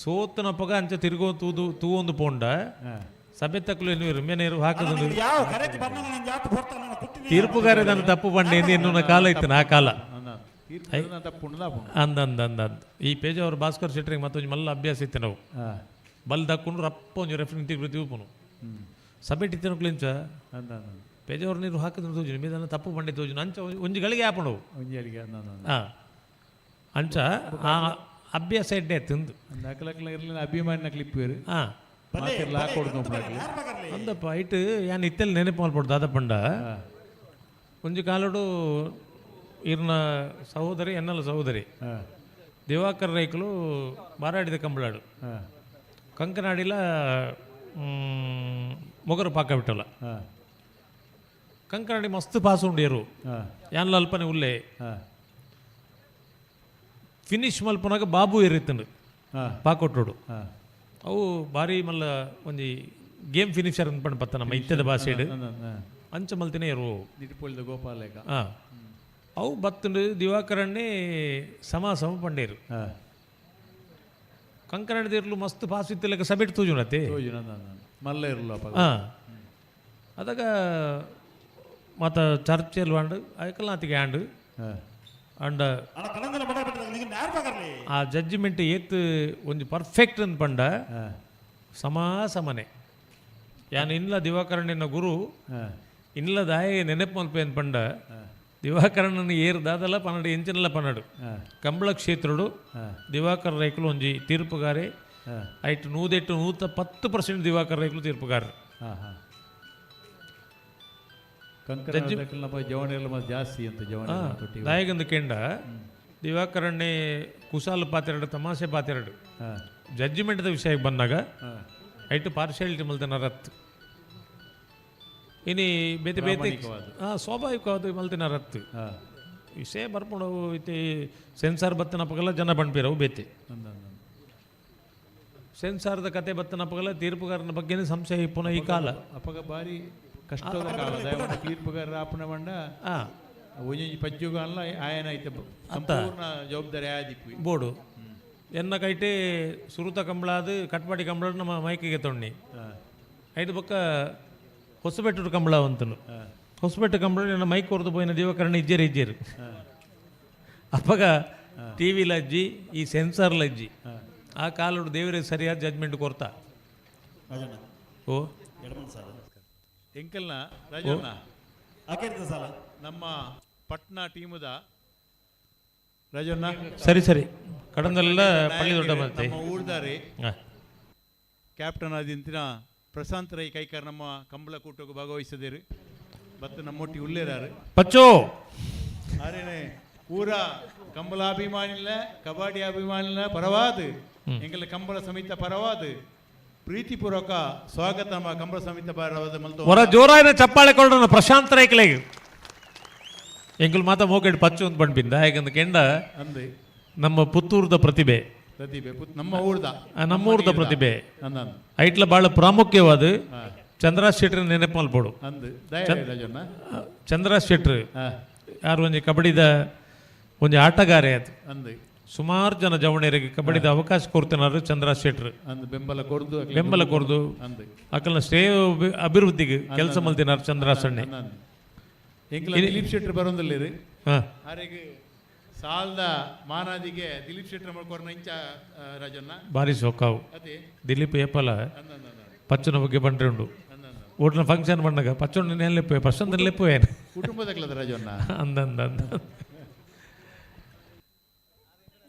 ಸೋತನಪ್ಪಗ ಅಂಚ ತಿರುಗೋ ತೂದು ತೂವೊಂದು ಪೋಂಡ ಸಭೆ ತಕ್ಕಲು ಎನ್ನುವರು ಮೇನೇರು ಹಾಕದು ಯಾವ ಕರೆಕ್ಟ್ ಬರ್ನಾಗ ನಾನು ಜಾತ ಬರ್ತಾನ ನಾನು ಕುಟ್ಟಿನಿ. ತೀರ್ಪುಗಾರ ನಾನು ತಪ್ಪು ಪಂಡೆ ಎಂದು ಎನ್ನುವ ಕಾಲ ಇತ್ತು ಆ ಕಾಲ. ಅಂದ ಅಂದ ಅಂದ ಅಂದ ಈ ಪೇಜ್ ಅವರು ಭಾಸ್ಕರ್ ಶೆಟ್ಟರಿಗೆ ಮತ್ತೊಂದು ಮಲ್ಲ ಅಭ್ಯಾಸ ಇತ್ತು ನಾವು ಬಲ್ ದಕ್ಕೊಂಡು ರಪ್ಪ ಒಂಜಿ ರೆಫ್ರಿನ್ ತಿರುಗಿ ತೀರ್ಪುನು ಸಭೆ ಟಿತ್ತನ ಕ್ಲಿಂಚ ಪೇಜಾವರ್ ನೀರು ಹಾಕಿದ್ರು ತೋಜುನು ಮೇದನ್ನ ತಪ್ಪು ಬಂಡೆ ತೋಜುನು ಅಂಚ ಒಂಜಿ ಗಳಿಗೆ ಆಪಣವು ಹಾಂ ಅಂಚ ಆ ಅಭ್ಯಾಸ ಎಡ್ಡೆ ತಿಂದು ಅಭಿಮಾನಿನ ಕ್ಲಿಪ್ ಹಾಂ ಅಂದಪ್ಪ ಐಟ್ ಯಾನ್ ಇತ್ತೆಲ್ಲ ನೆನಪು ಮಲ್ಪೊಡು ದಾದಪಂಡ ಒಂಜಿ ಕಾಲಡು ಇರ್ನ ಸಹೋದರಿ ಎನ್ನಲ ಸಹೋದರಿ ದಿವಾಕರ್ ರೈಕುಲು ಬಾರಾಡಿದ ಕಂಬಳಾಡು ಕಂಕನಾಡಿಲ ಮೊಗರು ಪಾಕ ಬಿಟ್ಟಲ್ಲ ಕಂಕನಾಡಿ ಮಸ್ತ್ ಪಾಸ್ ಉಂಡು ಯಾನ್ಲ ಅಲ್ಪನೆ ಉಲ್ಲೆ ಫಿನಿಶ್ ಮಲ್ಪನಾಗ ಬಾಬು ಏರಿತ್ತಂಡು ಪಾಕೊಟ್ಟೋಡು ಅವು ಭಾರಿ ಮಲ್ಲ ಒಂಜಿ ಗೇಮ್ ಫಿನಿಶರ್ ಅನ್ಪಂಡು ಪತ್ತ ನಮ್ಮ ಇತ್ತದ ಭಾಷೆಡ್ ಅಂಚ ಮಲ್ತಿನೇ ಇರು ಗೋಪಾಲೇಕ ಹಾಂ ಅವು ಬತ್ತುಂಡು ದಿವಾಕರಣ್ಣೆ ಸಮ ಸಮ ಪಂಡೇರು ಕಂಕನಾಡಿ ಇರ್ಲು ಮಸ್ತ್ ಪಾಸ್ ಇತ್ತು ಲೆಕ್ಕ ಸಬೆಟ್ ತೂಜುನತೆ ಮಲ್ಲ ಇರಲು ಹಾಂ ಅದಾಗ ಮತ್ತ ಚರ್ಚೆಲ್ ವಾಂಡು ಐಕಲ್ ನಾತಿಗೆ ಆಂಡು ಅಂಡ ಆ ಜಡ್ಜ್ಮೆಂಟ್ ಏತ್ ಒಂಜಿ ಪರ್ಫೆಕ್ಟ್ ಅಂದ್ ಪಂಡ ಸಮಾ ಸಮನೆ ಯಾನ್ ಇನ್ಲ ದಿವಾಕರಣ್ಣನ ಗುರು ಇನ್ಲ ದಾಯ ನೆನಪು ಮಲ್ಪೆ ಅಂದ್ ಪಂಡ ದಿವಾಕರಣ್ಣನ ಏರು ದಾದಲ ಪನ್ನಡು ಎಂಚಿನಲ್ಲ ಪನ್ನಡು ಕಂಬಳ ಕ್ಷೇತ್ರಡು ದಿವಾಕರ್ ರೈಕುಲು ಒಂಜಿ ತೀರ್ಪುಗಾರೆ ಐಟ್ ನೂದೆಟ್ಟು 110% ದಿವಾಕರ್ ರೈಕುಲು ತೀರ್ಪುಗಾರರು. ಜಾಸ್ತಿ ಅಂತ ದಾಯಗಂದು ಕೆಂಡ ದಿವಾಕರಣ್ಣೆ ಕುಶಾಲ ಪಾತೆರಡು ತಮಾಷೆ ಪಾತೆರಡು ಜಡ್ಜ್ಮೆಂಟ್ದ ವಿಷಯಕ್ಕೆ ಬಂದಾಗ ಐಟು ಪಾರ್ಶಿಯಾಲಿಟಿ ಮಲ್ತನ ರತ್ ಇನಿ ಬೇತೆ ಬೇತೆ ಹಾಂ ಸ್ವಾಭಾವಿಕವಾದ ಮಲ್ತಿನ ರತ್ ವಿಷಯ ಬರ್ಪುಂಡು ಇತ್ತೆ ಸೆನ್ಸಾರ್ ಬತ್ತನಪ್ಪಗೆಲ್ಲ ಜನ ಬಂಡ್ಪಿರವು ಬೇತೆ ಸೆನ್ಸಾರ್ದ ಕತೆ ಬತ್ತನಪ್ಪಗೆಲ್ಲ ತೀರ್ಪುಗಾರನ ಬಗ್ಗೆನೇ ಸಂಶಯ ಪುನಃ ಈ ಕಾಲ ಅಪ್ಪಗ ಬಾರಿ ಕಷ್ಟದ ಕಾಲ ತೀರ್ಪುಗಾರರ ಆಪಣ ಬಂಡ ಒಂಜೊಂಜಿ ಪಜ್ಜುಗಾಲ ಆಯನ ಐತೆ ಸಂಪೂರ್ಣ ಜವಾಬ್ದಾರಿ ಆದಿಪ್ಪು ಬೋಡು ಎನ್ನ ಕೈಟೆ ಸುರುತ ಕಂಬಳಾದ ಕಟ್ಪಾಡಿ ಕಂಬಳ ನಮ್ಮ ಮೈಕಿಗೆ ತೊಣ್ಣಿ ಐದು ಪಕ್ಕ ಹೊಸಬೆಟ್ಟು ಕಂಬಳ ಅಂತನು ಹೊಸಬೆಟ್ಟು ಕಂಬಳ ನನ್ನ ಮೈಕ್ ಹೊರದು ಪೋಯಿನ ದಿವಕರಣ ಇಜ್ಜೇರು ಇಜ್ಜೇರು ಅಪ್ಪಗ ಟಿ ವಿ ಲಜ್ಜಿ ಈ ಸೆನ್ಸಾರ್ ಲಜ್ಜಿ ಆ ಕಾಲಡು ದೇವರೇ ಸರಿಯಾದ ಜಡ್ಜ್ಮೆಂಟ್ ಕೊರ್ತಾ ಓ ಎಂಕಲ್ನ ರಾಜಣ್ಣ ನಮ್ಮ ಪಟ್ನಾ ಟೀಮುದ ರಾಜಣ್ಣ ಸರಿ ಸರಿ ಕಡಂದಲ್ಲ ಪಳ್ಳಿ ದೊಡ್ಡ ಮತ್ತೆ ನಮ್ಮ ಊರ್ದಾರೆ ಕ್ಯಾಪ್ಟನ್ ಆದಿಂತಿನ ಪ್ರಶಾಂತ್ ರೈ ಕೈಕಾರ್ ನಮ್ಮ ಕಂಬಳ ಕೂಟಕ್ಕೆ ಭಾಗವಹಿಸಿದಿರಿ ಮತ್ತು ನಮ್ಮೊಟ್ಟಿಗೆ ಉಳ್ಳೇರಾರು ಪಚ್ಚೋ ಆರೇನೆ ಪೂರ ಕಂಬಳ ಅಭಿಮಾನಿಲ್ಲ ಕಬಡ್ಡಿ ಅಭಿಮಾನಿಲ್ಲ ಪರವಾದು ಎಂಗಲ ಕಂಬಳ ಸಮೇತ ಪರವಾದು ಪ್ರೀತಿಪೂರ್ವಕ ಸ್ವಾಗತ ನಮ್ಮ ಕಂಬಳ ಸಮಿತಿ ಬಾರವಾದ ಮಲ್ತು ಹೊರ ಜೋರಾಯಿನ ಚಪ್ಪಾಳೆ ಕೊಡೋಣ ಪ್ರಶಾಂತ್ ರೈಕ್ಲೆಗ್. ಎಂಕುಲು ಮಾತ ಮೋಕೆಡ್ ಪಚ್ಚು ಅಂತ ಬಂಡ್ಬಿಂದ ಯಾಕಂದ್ರೆ ಕೆಂಡ ಅಂದೆ ನಮ್ಮ ಪುತ್ತೂರ್ದ ಪ್ರತಿಭೆ. ಪ್ರತಿಭೆ ನಮ್ಮ ಊರ್ದ. ನಮ್ಮ ಊರ್ದ ಪ್ರತಿಭೆ. ಅಂದಂದು. ಐಟ್ಲ ಭಾಳ ಪ್ರಾಮುಖ್ಯವಾದ ಚಂದ್ರ ಶೆಟ್ರ್ ನೆನಪು ಮಲ್ಪೋಡು. ಅಂದು ದಯ ರಾಜಣ್ಣ. ಚಂದ್ರ ಶೆಟ್ರ್ ಯಾರು ಒಂಜಿ ಕಬಡ್ಡಿದ ಒಂಜಿ ಆಟಗಾರೆ ಅದು. ಅಂದು. ಸುಮಾರು ಜನ ಜವಣಿಯರಿಗೆ ಕಬಡ್ಡಿದ ಅವಕಾಶ ಕೊಡ್ತಿನಾರು ಚಂದ್ರ ಶೆಟ್ರ್. ಅಂದು ಬೆಂಬಲ ಕೊರ್ದು ಅಕ್ಲೆ ಬೆಂಬಲ ಕೊರ್ದು ಅಂದು. ಅಕಲ್ನ ಶ್ರೇಯ ಅಭಿವೃದ್ಧಿಗೆ ಕೆಲಸ ಮಲ್ತಿನಾರು ಚಂದ್ರ ಸಣ್ಣೆ. ಎಂಕ್ಲ ದಿಲೀಪ್ ಶೆಟ್ರ್ ಬರೋದಿಲ್ಲ. ಆರೆಗ್ ಸಾಲ್ದ ಮಾನಾದಿಗೆ ದಿಲೀಪ್ ಶೆಟ್ರ್ ಮಲ್ಕೊರ್ನ ಇಂಚ ರಾಜಣ್ಣ. ಭಾರಿ ಸೊಕ್ಕಾವು. ಅದೇ. ದಿಲೀಪ್ ಏಪಲ ಪಚ್ಚನ ಬಗ್ಗೆ ಬಂಡ್ರೆ ಉಂಡು. ಓಟ್ನ ಫಂಕ್ಷನ್ ಬಂದಾಗ ಪಚ್ಚೊಂಡ ಲೆಪ್ಪು ಪ್ರಶಾಂತ್ ಲೆಪ್ಪು ಏನು ಕುಟುಂಬದ ರಾಜಣ್ಣ. ಅಂದ ಅಂದ ಅಂದ.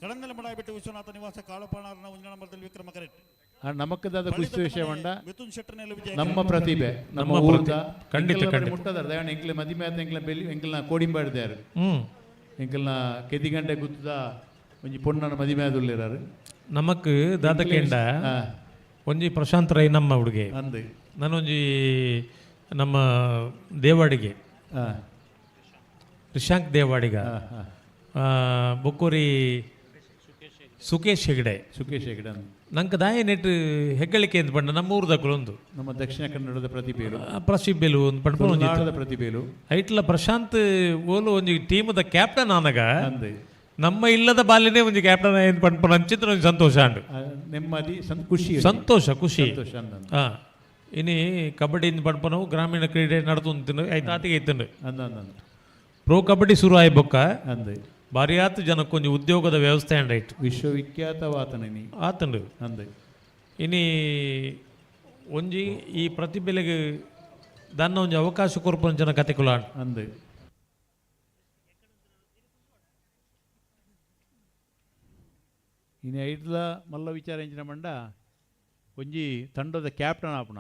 ಕಡಂದಲ ಮಡಾಬಿಟ್ಟು ವಿಶ್ವನಾಥ ನಿವಾಸ ಕಾಳುಪಾಣಾರನ ಒಂಜಿ ನಂಬರ್ದಲ್ಲಿ ವಿಕ್ರಮ ಕರೆಕ್ಟ್. ನಮಕ್ಕದಾದ ಖುಷಿ ವಿಷಯ ಬಂಡ ಮಿಥುನ್ ಶೆಟ್ಟರ್ನಲ್ಲಿ ವಿಜಯ ನಮ್ಮ ಪ್ರತಿಭೆ ನಮ್ಮ ನಮ್ಮ ಊರ್ದ ಪ್ರತಿ- ಖಂಡಿತ, ಎಂಕಲ್ನ ಖಂಡಿತ. ಮುಟ್ಟದಾರ ದಯಣ ಎಂಕ್ಲೆ ಮದಿಮೆ ಆದ ಎಂಕ್ಲ ಬೆಲಿ ಎಂಕಲ್ನ ಕೋಡಿಂಬಾಡ್ದಾರು ಎಂಕಲ್ನ ಕೆದಿಗಂಟೆ ಗುತ್ತದ ಒಂಜಿ ಪೊಣ್ಣನ ಮದಿಮೆ ಆದುಲ್ಲೇರಾರು. ನಮಕ್ ದಾದಕೇಂಡ ಒಂಜಿ ಪ್ರಶಾಂತ್ ರೈ ನಮ್ಮ ಹುಡುಗೆ. ಅಂದು. ನಾನೊಂಜಿ ನಮ್ಮ ದೇವಾಡಿಗೆ ರಿಶಾಂಕ್ ದೇವಾಡಿಗ, ಬೊಕ್ಕೋರಿ ಸುಕೇಶ್ ಹೆಗ್ಡೆ. ಸುಕೇಶ್ ಹೆಗ್ಡೆ ನಂಗೆ ದಾಯ ನೆಟ್ ಹೆಗ್ಗಳಿಕೆ ಅಂತ ಪಂಡ ನಮ್ಮ ಊರ್ದಕ್ಕಲು ಒಂದು ನಮ್ಮ ದಕ್ಷಿಣ ಕನ್ನಡದ ಪ್ರತಿಭೆಲು. ಪ್ರತಿಭೆಲು ಒಂದು ಪಂಡ ತುಳುನಾಡದ ಪ್ರತಿಭೆಲು. ಐಟ್ಲ ಪ್ರಶಾಂತ್ ಓಲು ಒಂಜಿ ಟೀಮದ ಕ್ಯಾಪ್ಟನ್ ಆನಗ ನಮ್ಮ ಇಲ್ಲದ ಬಾಲ್ಯನೇ ಒಂಜಿ ಕ್ಯಾಪ್ಟನ್ ಏನು ಪಂಡ ಅಂಚಿತ್ರ ಒಂಜಿ ಸಂತೋಷ ಅಂಡು. ನೆಮ್ಮದಿ ಖುಷಿ. ಸಂತೋಷ ಖುಷಿ. ಸಂತೋಷ ಅಂದಂದು. ಇನಿ ಕಬಡ್ಡಿ ಪಡ್ಪನವು ಗ್ರಾಮೀಣ ಕ್ರೀಡೆ ನಡತುಂತಿಂಡು ಐತಾತಿಗೆ ಆತಿಗೆ ಇತ್ತುಂಡು. ಅಂದಂದು. ಪ್ರೋ ಕಬಡ್ಡಿ ಶುರು ಆಯ್ ಬೊಕ್ಕ ಅಂದು. ಬಾರಿಯಾತು ಜನಕ್ಕೊಂಜಿ ಉದ್ಯೋಗದ ವ್ಯವಸ್ಥೆ ಅಂಡ್ ಐಟ್. ವಿಶ್ವವಿಖ್ಯಾತವಾತನ ಆತಂಡು. ಅಂದು. ಇನಿ ಒಂಜಿ ಈ ಪ್ರತಿಭೆಲೆಗೆ ದನ್ನ ಒಂಜಿ ಅವಕಾಶ ಕೊರ್ಪುನ ಜನ ಕತೆ ಕುಲಾಂಡ್ ಅಂದು. ಇನ್ನು ಐಡ್ಲ ಮಲ್ಲ ವಿಚಾರ ಎಂಚಿನ ಮಂಡ ಒಂಜಿ ತಂಡದ ಕ್ಯಾಪ್ಟನ್ ಆಪುಣ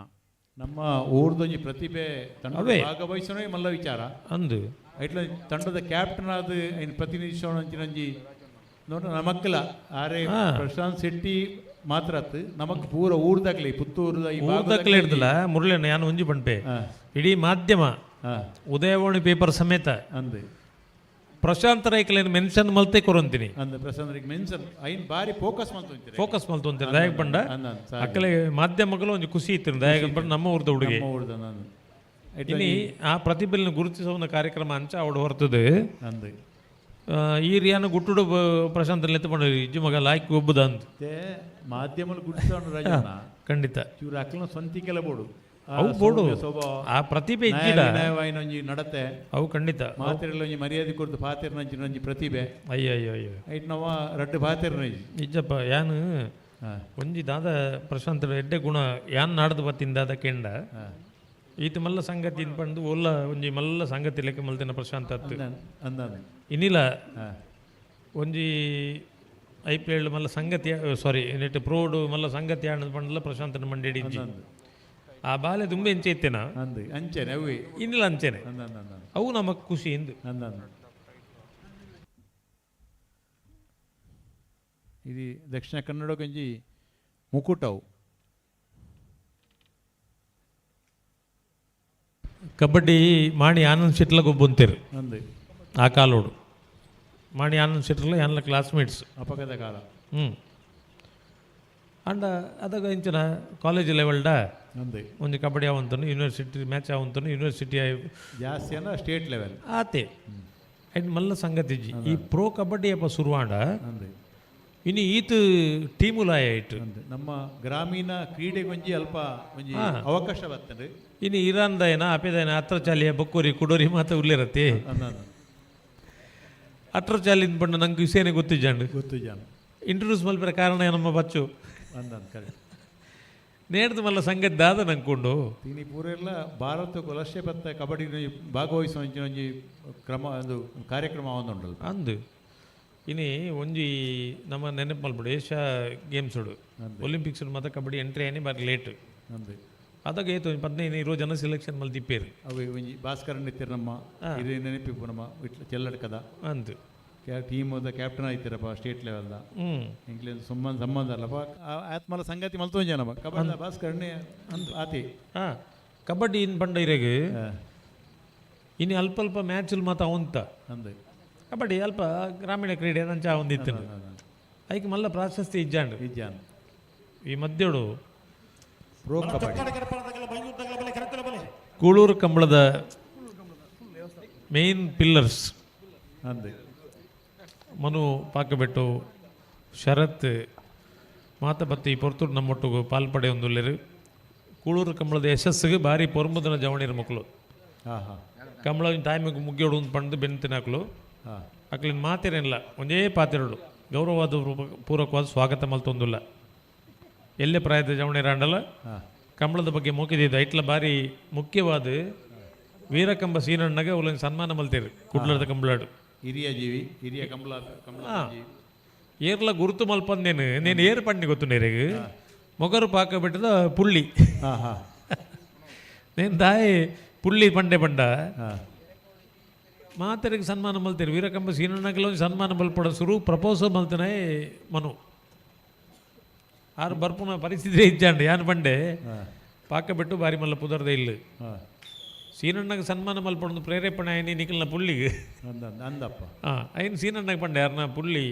ನಮ್ಮ ಊರ್ದೊಂಜಿ ಪ್ರತಿಭೆ ತಂಡ ಅವೇ. ಭಾಗವಹಿಸೋಣ ಮಲ್ಲ ವಿಚಾರ ಅಂದು. ಐಟ್ಲ ತಂಡದ ಕ್ಯಾಪ್ಟನ್ ಆದ ಐನ್ ಪ್ರತಿನಿಧಿಸೋಣ ಅಂಚಿನಂಜಿ ನೋಡ ನಮಕ್ಕಲ ಆರೆ ಪ್ರಶಾಂತ್ ಶೆಟ್ಟಿ ಮಾತ್ರ ಅತ್ತು ನಮಕ್ ಪೂರ ಊರ್ದಾಗ್ಲಿ ಪುತ್ತೂರ್ದ ಈ ಊರ್ದಕ್ಲೆ ಹಿಡ್ದಲ್ಲ ಮುರಳಿ ನಾನು ಒಂಜಿ ಪಂಪೆ ಇಡೀ ಮಾಧ್ಯಮ ಉದಯವಾಣಿ ಪೇಪರ್ ಸಮೇತ ಅಂದು ಪ್ರಶಾಂತ್ ರೈಕ್ಲೇನ್ ಮೆನ್ಷನ್ ಮಲ್ತೆ ಕೊರಂತೀನಿ. ಅಂದ ಪ್ರಶಾಂತ್ ರೈಕ್ ಮೆನ್ಷನ್ ಐನ್ ಬಾರಿ ಫೋಕಸ್ ಮಲ್ತೊಂತೀರಿ. ಫೋಕಸ್ ಮಲ್ತೊಂತೀರಿ ದಯಾಗ ಬಂಡ ಅಕ್ಕಲೆ ಮಾಧ್ಯಮಗಳು ಒಂಜಿ ಖುಷಿ ಇತ್ತು ದಯಾಗ ಬಂಡ ನಮ್ಮ ಊರ್ದ ಹುಡುಗಿ. ನಮ್ಮ ಊರ್ದ ನಾನು. ಇನಿ ಆ ಪ್ರತಿಭೆಯನ್ನು ಗುರುತಿಸುವ ಒಂದು ಕಾರ್ಯಕ್ರಮ ಅಂಚ ಅವಡು ಹೊರ್ತದೆ. ಅಂದು. ಈ ರಿಯಾನ ಗುಟ್ಟುಡು ಪ್ರಶಾಂತ್ ಲೆತ್ತಕೊಂಡು ಇಜ್ಜು ಮಗ ಲಾಯ್ಕ್ ಒಬ್ಬುದ ಅಂತ. ಮಾಧ್ಯಮలు ಗುರುತಿಸೋಣ ರಾಜಣ್ಣ. ಖಂಡಿತ. ಇವ್ರು ಅಕ್ಕಲ ಸ್ವಂತಿಕೆಲ್ಲ ಬೋಡು. ಅವು ಬೋಡು. ಆ ಪ್ರತಿಭೆ ಇಜ್ಜಿಡ. ಒಂಜಿ ನಡತೆ. ಅವು ಖಂಡಿತ. ಮಾತೆರೆಲ್ಲ ಒಂಜಿ ಮರ್ಯಾದೆ ಕೊಡ್ದು ಪಾತೆರ್ನಂಚಿನ ಒಂಜಿ ಪ್ರತಿಭೆ. ಅಯ್ಯೋ ಅಯ್ಯೋ ಅಯ್ಯೋ. ಐಟ್ ನವ ರಡ್ಡು ಪಾತೆರ್ನಂಜಿ. ಇಜ್ಜಪ್ಪ ಯಾನು ಒಂಜಿ ದಾದ ಪ್ರಶಾಂತ್ ಎಡ್ಡೆ ಗುಣ ಯಾನ್ ನಾಡ್ದು ಬತ್ತಿನ ದಾದ ಕೆಂಡ. ಈತ ಮಲ್ಲ ಸಂಗತಿ ಪಂದು ಒಲ್ಲ ಒಂಜಿ ಮಲ್ಲ ಸಂಗತಿ ಲೆಕ್ಕ ಮಲ್ತಿನ ಪ್ರಶಾಂತ್ ಅತ್ತು. ಅಂದಾನೆ. ಇನ್ನಿಲ್ಲ ಒಂಜಿ I P L ಮಲ್ಲ ಸಂಗತಿ ಸಾರಿ ನೆಟ್ ಪ್ರೋಡು ಮಲ್ಲ ಸಂಗತಿ ಆಣದ ಪಂಡಲ ಪ್ರಶಾಂತನ ಮಂಡಿ ಇಜ್ಜಿ. ಆ ಬಾಲೆ ತುಂಬ ಎಂಚೆ ಇತ್ತೇನ ಅಂದು ಅಂಚೆನೆ ಅವೇ ಇನ್ನಿಲ್ಲ ಅಂಚೆನೆ ಅವು ನಮಗ್ ಖುಷಿ ಇಂದು. ಇದು ದಕ್ಷಿಣ ಕನ್ನಡ ಗಂಜಿ ಮುಕುಟವು. ಕಬಡ್ಡಿ ಮಾಣಿ ಆನಂದ್ ಶೆಟ್ಲ ಗೊಬ್ಬಂತೀರು ಅಂದು ಆ ಕಾಲೋಡು ಮಾಣಿ ಆನಂದ್ ಶೆಟ್ಲ ಯಾನ್ಲ ಕ್ಲಾಸ್ಮೇಟ್ಸ್ ಅಪಗದ ಕಾಲ. ಅಂಡ ಅದಾಗ ಇಂಚಿನ ಕಾಲೇಜ್ ಲೆವೆಲ್ಡ ಅಂದು ಒಂಜಿ ಕಬಡ್ಡಿ ಆವಂತನು ಯೂನಿವರ್ಸಿಟಿ ಮ್ಯಾಚ್ ಆವಂತನು ಯೂನಿವರ್ಸಿಟಿ ಜಾಸ್ತಿ ಅನ್ನ ಸ್ಟೇಟ್ ಲೆವೆಲ್ ಆತೆ ಐಟ್ ಮಲ್ಲ ಸಂಗತಿ ಇಜ್ಜಿ. ಈ ಪ್ರೋ ಕಬಡ್ಡಿ ಅಪ್ಪ ಶುರುವಾಂಡ ಇನ್ನು ಈತ ಟೀಮುಲಾಯ ಇಟ್ಟು ನಮ್ಮ ಗ್ರಾಮೀಣ ಕ್ರೀಡೆಗೊಂಜಿ ಅಲ್ಪ ಒಂಜಿ ಅವಕಾಶ ಬರ್ತದೆ. ಇನ್ನು ಇರಾನ್ದಯನ ಅಪೇದಯನ ಅತ್ರ ಚಾಲಿಯ ಬಕ್ಕೋರಿ ಕುಡೋರಿ ಮಾತ ಉಲ್ಲಿರತ್ತೆ. ಅತ್ರ ಚಾಲಿನ ಬಣ್ಣ ನಂಗೆ ವಿಷಯನೇ ಗೊತ್ತಿಜ್ಜಾಂಡು ಗೊತ್ತಿಜ್ಜಾಂಡು ಇಂಟ್ರೊಡ್ಯೂಸ್ ಮಲ್ಪರ ಕಾರಣ ನಮ್ಮ ಬಚ್ಚು ಕರೆಕ್ಟ್. ನೇಡ್ದು ಮಲ್ಲ ಸಂಗತಿ ದಾದ ನಂಕೊಂಡು ತಿನಿ ಪೂರೆಲ್ಲ ಭಾರತ ವಲಸೆ ಬತ್ತ ಕಬಡ್ಡಿ ಭಾಗವಹಿಸುವ ಒಂಜಿ ಒಂಜಿ ಕ್ರಮ ಒಂದು ಕಾರ್ಯಕ್ರಮ ಒಂದುಂಡಲ್ಲ ಅಂದು. ಇನಿ ಒಂಜಿ ನಮ್ಮ ನೆನಪು ಮಲ್ಪಡು ಏಷ್ಯಾ ಗೇಮ್ಸ್ ಒಲಿಂಪಿಕ್ಸ್ ಮಾತ್ರ ಕಬಡ್ಡಿ ಎಂಟ್ರಿ ಆಯ್ನಿ ಬಾರಿ ಲೇಟ್ ಅಂದು. ಅದಾಗ ಏತು ಒಂಜಿ 15 20 ಜನ ಸೆಲೆಕ್ಷನ್ ಮಲ್ ತಿಪ್ಪೇರು ಅವು ಒಂಜಿ ಭಾಸ್ಕರನ್ ಇತ್ತಿರು ನಮ್ಮ ಇದು ನೆನಪಿಪ್ಪು ನಮ್ಮ ಇಟ್ಲ ಚೆಲ್ಲಡ್ಕದ ಅಂದು. ಟೀಮ್ ಕ್ಯಾಪ್ಟನ್ ಆಯ್ತಿರಪ್ಪ ಸ್ಟೇಟ್ ಲೆವೆಲ್ದ. ಎಂಕ್ಲೇನ್ ಸುಮ್ಮನ್ ಸಂಬಂಧ ಅಲ್ಲಪ್ಪ ಆತ್ಮಲ ಸಂಗತಿ ಮಲ್ತೊಂಜನಪ್ಪ ಕಬಡ್ಡಿ ಭಾಸ್ಕರ್ ಆತಿ. ಕಬಡ್ಡಿ ಇನ್ ಪಂಡ ಇರೆಗ್ ಇನ್ನು ಅಲ್ಪ ಅಲ್ಪ ಮ್ಯಾಚ್ ಮಾತ ಅವಂತ ಅಂದ್ ಕಬಡ್ಡಿ ಅಲ್ಪ ಗ್ರಾಮೀಣ ಕ್ರೀಡೆ ಅಂಚ ಒಂದಿತ್ತು ಐಕ್ ಮಲ್ಲ ಪ್ರಾಶಸ್ತಿ ಇಜ್ಜಾಂಡ್. ಇಜ್ಜಾಂಡ್. ಈ ಮಧ್ಯಡು ಪ್ರೊ ಕಬಡ್ಡಿ. ಕೂಳೂರು ಕಂಬಳದ ಮೇನ್ ಪಿಲ್ಲರ್ಸ್ ಅಂದ್ ಮನು ಪಾಕಬೆಟ್ಟು ಶರತ್ ಮಾತಬತ್ತಿ ಪೊರ್ತುಡು ನಮ್ಮೊಟ್ಟುಗು ಪಾಲ್ಪಡೆ ಒಂದುಲ್ಲೆರು. ಕೂಳೂರು ಕಂಬಳದ ಯಶಸ್ಸಿಗೆ ಭಾರಿ ಪೊರ್ಮುದನ ಜವಣಿರ ಮಕ್ಕಳು. ಕಂಬಳ ಟೈಮಿಗೆ ಮುಗಿಯೋಡು ಒಂದು ಪಂಡು ಬೆನ್ತಿನಾಕ್ಲು ಅಕ್ಲಿನ ಮಾತಿರೇನಿಲ್ಲ ಒಂದೇ ಪಾತಿರಡು ಗೌರವವಾದ ಪೂರಕವಾದ ಸ್ವಾಗತ ಮಲ್ತೊಂದುಲ್ಲ. ಎಲ್ಲೇ ಪ್ರಾಯದ ಜವಣಿರಾಂಡಲ ಕಂಬಳದ ಬಗ್ಗೆ ಮೋಕಿದಿದ್ದು ಐಟ್ಲ ಬಾರಿ ಮುಖ್ಯವಾದ ವೀರಕಂಬ ಸೀನಣ್ಣಗೆ ಅವಳಿಗೆ ಸನ್ಮಾನ ಮಲ್ತೇರು ಕುಡ್ಲದ ಕಂಬಳಾಡು. ಹಿರಿಯ ಜೀವಿ ಹಿರಿಯ ಕಂಬಳ ಕಂಬಳ ಏರ್ಲ ಗುರುತು ಮಲ್ಪಂದೇನು ನೇನು ಏರು ಪಣ್ಣಿ ಗೊತ್ತು ನೇರಿಗೆ ಮೊಗರು ಪಾಕ ಬಿಟ್ಟದ ಪುಳ್ಳಿ. ನೇನು ದಾಯಿ ಪುಳ್ಳಿ ಪಂಡೆ ಪಂಡ ಮಾತರಿಗೆ ಸನ್ಮಾನ ಮಲ್ತೇರು ವೀರಕಂಬ ಸೀನಣ್ಣಗೆಲ್ಲ ಒಂದು ಸನ್ಮಾನ ಮಲ್ಪಡ ಸುರು ಪ್ರಪೋಸಲ್ ಮಲ್ತನೇ ಮನು. ಆರು ಬರ್ಪುನ ಪರಿಸ್ಥಿತಿ ಇಜ್ಜಾಂಡ್ ಯಾನ್ ಪಂಡೆ ಪಾಕ ಬಿಟ್ಟು ಬಾರಿ ಮಲ್ಲ ಪುದರ್ದ ಇಲ್ಲ. ಸೀನಣ್ಣಗೆ ಸನ್ಮಾನ ಮಲ್ಪಡೊಂದು ಪ್ರೇರೇಪಣೆ ಆಯ್ನಿ ನಿಖಲ್ನ ಪುಳ್ಳಿಗೆ. ಅಂದಪ್ಪ. ಐನ್ ಸೀನಣ್ಣಗೆ ಪಂಡೆ ಯಾರನ್ನ ಪುಳ್ಳಿ.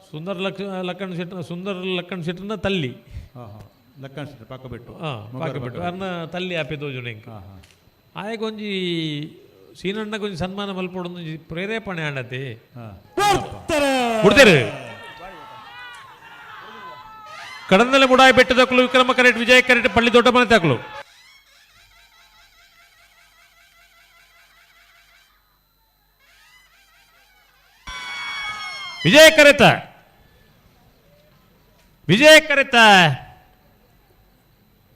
ಸುಂದರ್ ಲಕ್ಷ ಲಕ್ಕಣ ಶೆಟ್ಟ ಸುಂದರ್ ಲಕ್ಕಣ ಶೆಟ್ಟನ ತಲ್ಲಿ. ಲಕ್ಕಣ ಶೆಟ್ಟ ಪಾಕ ಬಿಟ್ಟು. ಪಾಕ ಬಿಟ್ಟು ಅರ್ನ ತಲ್ಲಿ ಆಪೆ ತೋಜುನ ಇಂಕ್. ಆಯಗೊಂಜಿ ಒಂಜಿ ಸೀನಣ್ಣಗೆ ಒಂಜಿ ಸನ್ಮಾನ ಮಲ್ಪಡೊಂದು ಪ್ರೇರೇಪಣೆ ಆಂಡತೆ. ಬಿಡ್ತೇರು ಕಡಂದಲೆ ಮುಡಾಯಿ ಬೆಟ್ಟದಕ್ಕಲು ವಿಕ್ರಮ ಕರೆಟ್ ವಿಜಯ ಕರೆಟ್ ಪಳ್ಳಿ ದೊಡ್ಡ ಮನೆ ತಾಕಲು. ವಿಜಯ ಕರೆತ ವಿಜಯ ಕರೆತ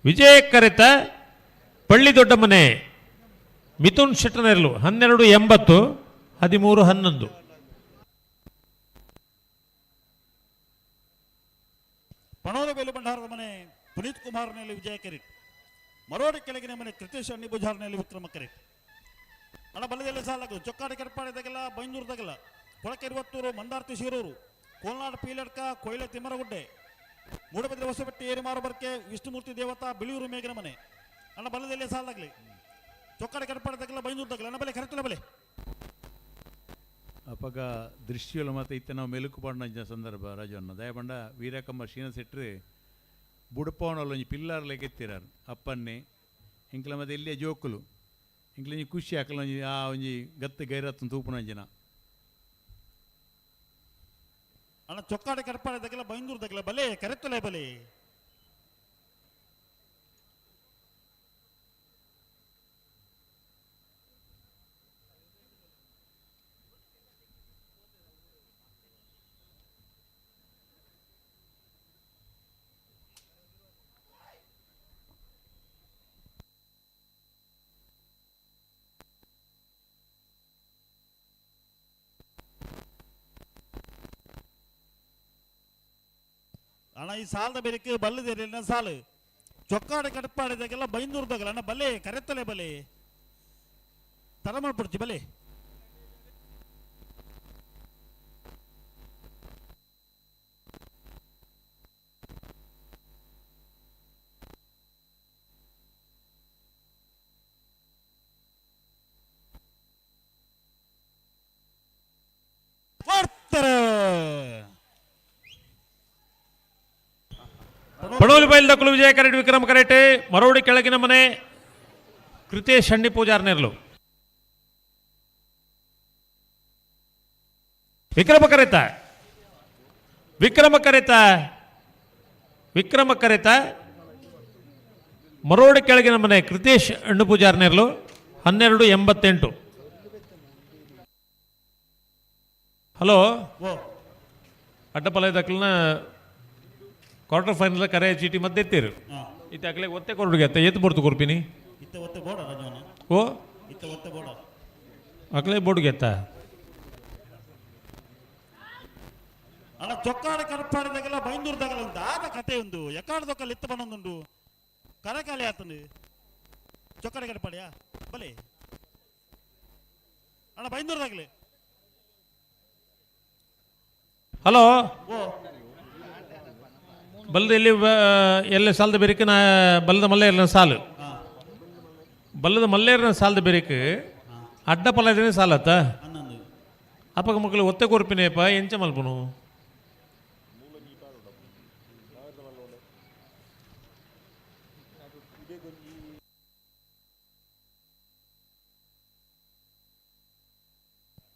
ವಿಜಯ ಕರೆತ ಪಳ್ಳಿ ದೊಡ್ಡ ಮನೆ ಮಿಥುನ್ ಶೆಟ್ಟನೆರ್ಲು 12.80 13.11. ಪಣೋಲಬೇಲು ಭಂಡಾರದ ಮನೆ ಪುನೀತ್ ಕುಮಾರ್ನಲ್ಲಿ ವಿಜಯ ಕೆರೆಟ್ ಮರೋಡಿ ಕೆಳಗಿನ ಮನೆ ಕೃತೇಶ್ ಅಣ್ಣಿ ಬುಜಾರ್ನಲ್ಲಿ ವಿಕ್ರಮ ಕೆರೆಟ್ ಹಣ ಬಲದಲ್ಲಿ ಸಾಲಾಗದು ಚೊಕ್ಕಾಡಿ ಕೆರಪಾಡಿದಾಗೆಲ್ಲ ಬೈಂದೂರ್ದಾಗೆಲ್ಲ ಕೊಳಕೆರುವತ್ತೂರು ಮಂದಾರ್ತಿ ಶಿರೂರು ಕೋಲ್ನಾಡು ಪೀಲಡ್ಕ ಕೊಯ್ಲೆ ತಿಮ್ಮರಗುಡ್ಡೆ ಮೂಡಬಿದ್ರೆ ಹೊಸಬೆಟ್ಟಿ ಏರಿಮಾರು ಬರ್ಕೆ ವಿಷ್ಣುಮೂರ್ತಿ ದೇವತಾ ಬಿಳಿಯೂರು ಮೇಘನ ಮನೆ. ಅಣ್ಣ ಬಲದಲ್ಲಿ ಸಾಲಾಗಲಿ ಚೊಕ್ಕಾಡಿ ಕೆರಪಾಡಿದಾಗೆಲ್ಲ ಬೈಂದೂರ್ದಾಗಲ್ಲ ಅಣ್ಣ ಬಲೆ ಕರೆತಲ ಬಲೆ. ಅಪಗ ದೃಶ್ಯಲ ಮಾತ ಇತ್ತ ನಾವು ಮೆಲುಕು ಪಾಂಡ ಸಂದರ್ಭ ರಾಜವನ್ನ ದಯಪಂಡ ವೀರಕಂಬ ಶೀನ ಸೆಟ್ರು ಬುಡಪವನಲ್ಲ ಒಂಜಿ ಪಿಲ್ಲಾರ್ ಲೆಕ್ಕೆತ್ತಿರಾರು ಅಪ್ಪನ್ನೆ ಇಂಕ್ಲ ಮತ್ತೆ ಇಲ್ಲಿಯ ಜೋಕುಲು ಇಂಕ್ಲ ಒಂಜಿ ಖುಷಿ ಆಕಲ ಒಂಜಿ ಆ ಒಂಜಿ ಗತ್ತು ಗೈರತ್ತು ತೂಪುನಂಜಿನ. ಅಣ್ಣ ಚೊಕ್ಕಾಡಿ ಕರ್ಪಾಡಿದಾಗೆಲ್ಲ ಬೈಂದೂರ್ದಾಗೆಲ್ಲ ಬಲೆ ಕರೆತಲೆ ಬಲೆ. ಅಣ್ಣ ಈ ಸಾಲದ ಬೇರೆ ಬಲ್ಲದೇರಿಲ್ಲ ಸಾಲು ಚೊಕ್ಕಾಡ ಕಟ್ಪಾಡಿದಾಗೆಲ್ಲ ಬೈಂದೂರ್ದಾಗಲ್ಲ ಅಣ್ಣ ಬಲೆ ಕರೆತಲೆ ಬಲೆ ತರ ಮಾಡ್ಬಿಡ್ತಿ ಬಲೆ. ಮಾಡ್ತಾರೆ. ಪಡೋಲಿ ಬೈಲ್ದಕ್ಕಲು ವಿಜಯ ಕರೆಟ್ ವಿಕ್ರಮ ಕರೆಟೆ ಮರೋಡಿ ಕೆಳಗಿನ ಮನೆ ಕೃತೇಶ್ ಹಣ್ಣಿ ಪೂಜಾರ್ನೆರ್ಲು ವಿಕ್ರಮ ಕರೆತ ವಿಕ್ರಮ ಕರೆತ ವಿಕ್ರಮ ಕರೆತ ಮರೋಡಿ ಕೆಳಗಿನ ಮನೆ ಕೃತೇಶ್ ಹಣ್ಣು ಪೂಜಾರ್ನೆರ್ಲು 12.88. ಹಲೋ ಅಡ್ಡಪಲ ದಕ್ಕಲ್ನ ಕ್ವಾರ್ಟರ್ ಫೈನಲ್ ಕರೆ ಚೀಟಿ ಮಧ್ಯೆ ಎತ್ತೀರು ಇತ್ತೆ ಅಕ್ಲೆ ಒತ್ತೆ ಕೊರಡುಗೆ ಅತ್ತ ಏತ್ ಬೋರ್ತು ಕೊರ್ಪಿನಿ? ಇತ್ತೆ ಒತ್ತೆ ಬೋಡ ರಾಜವನ. ಓ? ಇತ್ತೆ ಒತ್ತೆ ಬೋಡ. ಅಕ್ಲೆ ಬೋರ್ಡ್ಗೆ ಎತ್ತ ಅಣ್ಣ ಚೊಕ್ಕಾಡ ಕರ್ಪಾಡಿದಾಗೆಲ್ಲ ಬೈಂದೂರ್ದಾಗಲ್ಲ ಒಂದು ಆದ ಕತೆ ಒಂದು ಎಕ್ಕಾಡದೊಕ್ಕಲ್ಲಿ ಇತ್ತ ಬಂದೊಂದುಂಡು ಕರಕಾಲಿ ಆತನು ಚೊಕ್ಕಾಡ ಕರ್ಪಾಡಿಯಾ ಬಲೆ. ಅಣ್ಣ ಬೈಂದೂರ್ದಾಗಲೇ. ಹಲೋ ಬಲ್ದ ಎಲ್ಲಿ ಎಲ್ಲ ಸಾಲದ ಬೆರಿಕ್ ನಾ ಬಲ್ಲದ ಮಲ್ಲೇರ್ನ ಸಾಲು. ಬಲ್ಲದ ಮಲ್ಲೇರ್ನ ಸಾಲದ ಬೆರಿಕ್ ಅಡ್ಡ ಪಲದಿನ ಸಾಲತ್ತ ಅಪ್ಪಗ ಮಕ್ಕಳು ಒತ್ತೆ ಕೊರ್ಪಿನೇಪ ಎಂಚ ಮಲ್ಪುನು.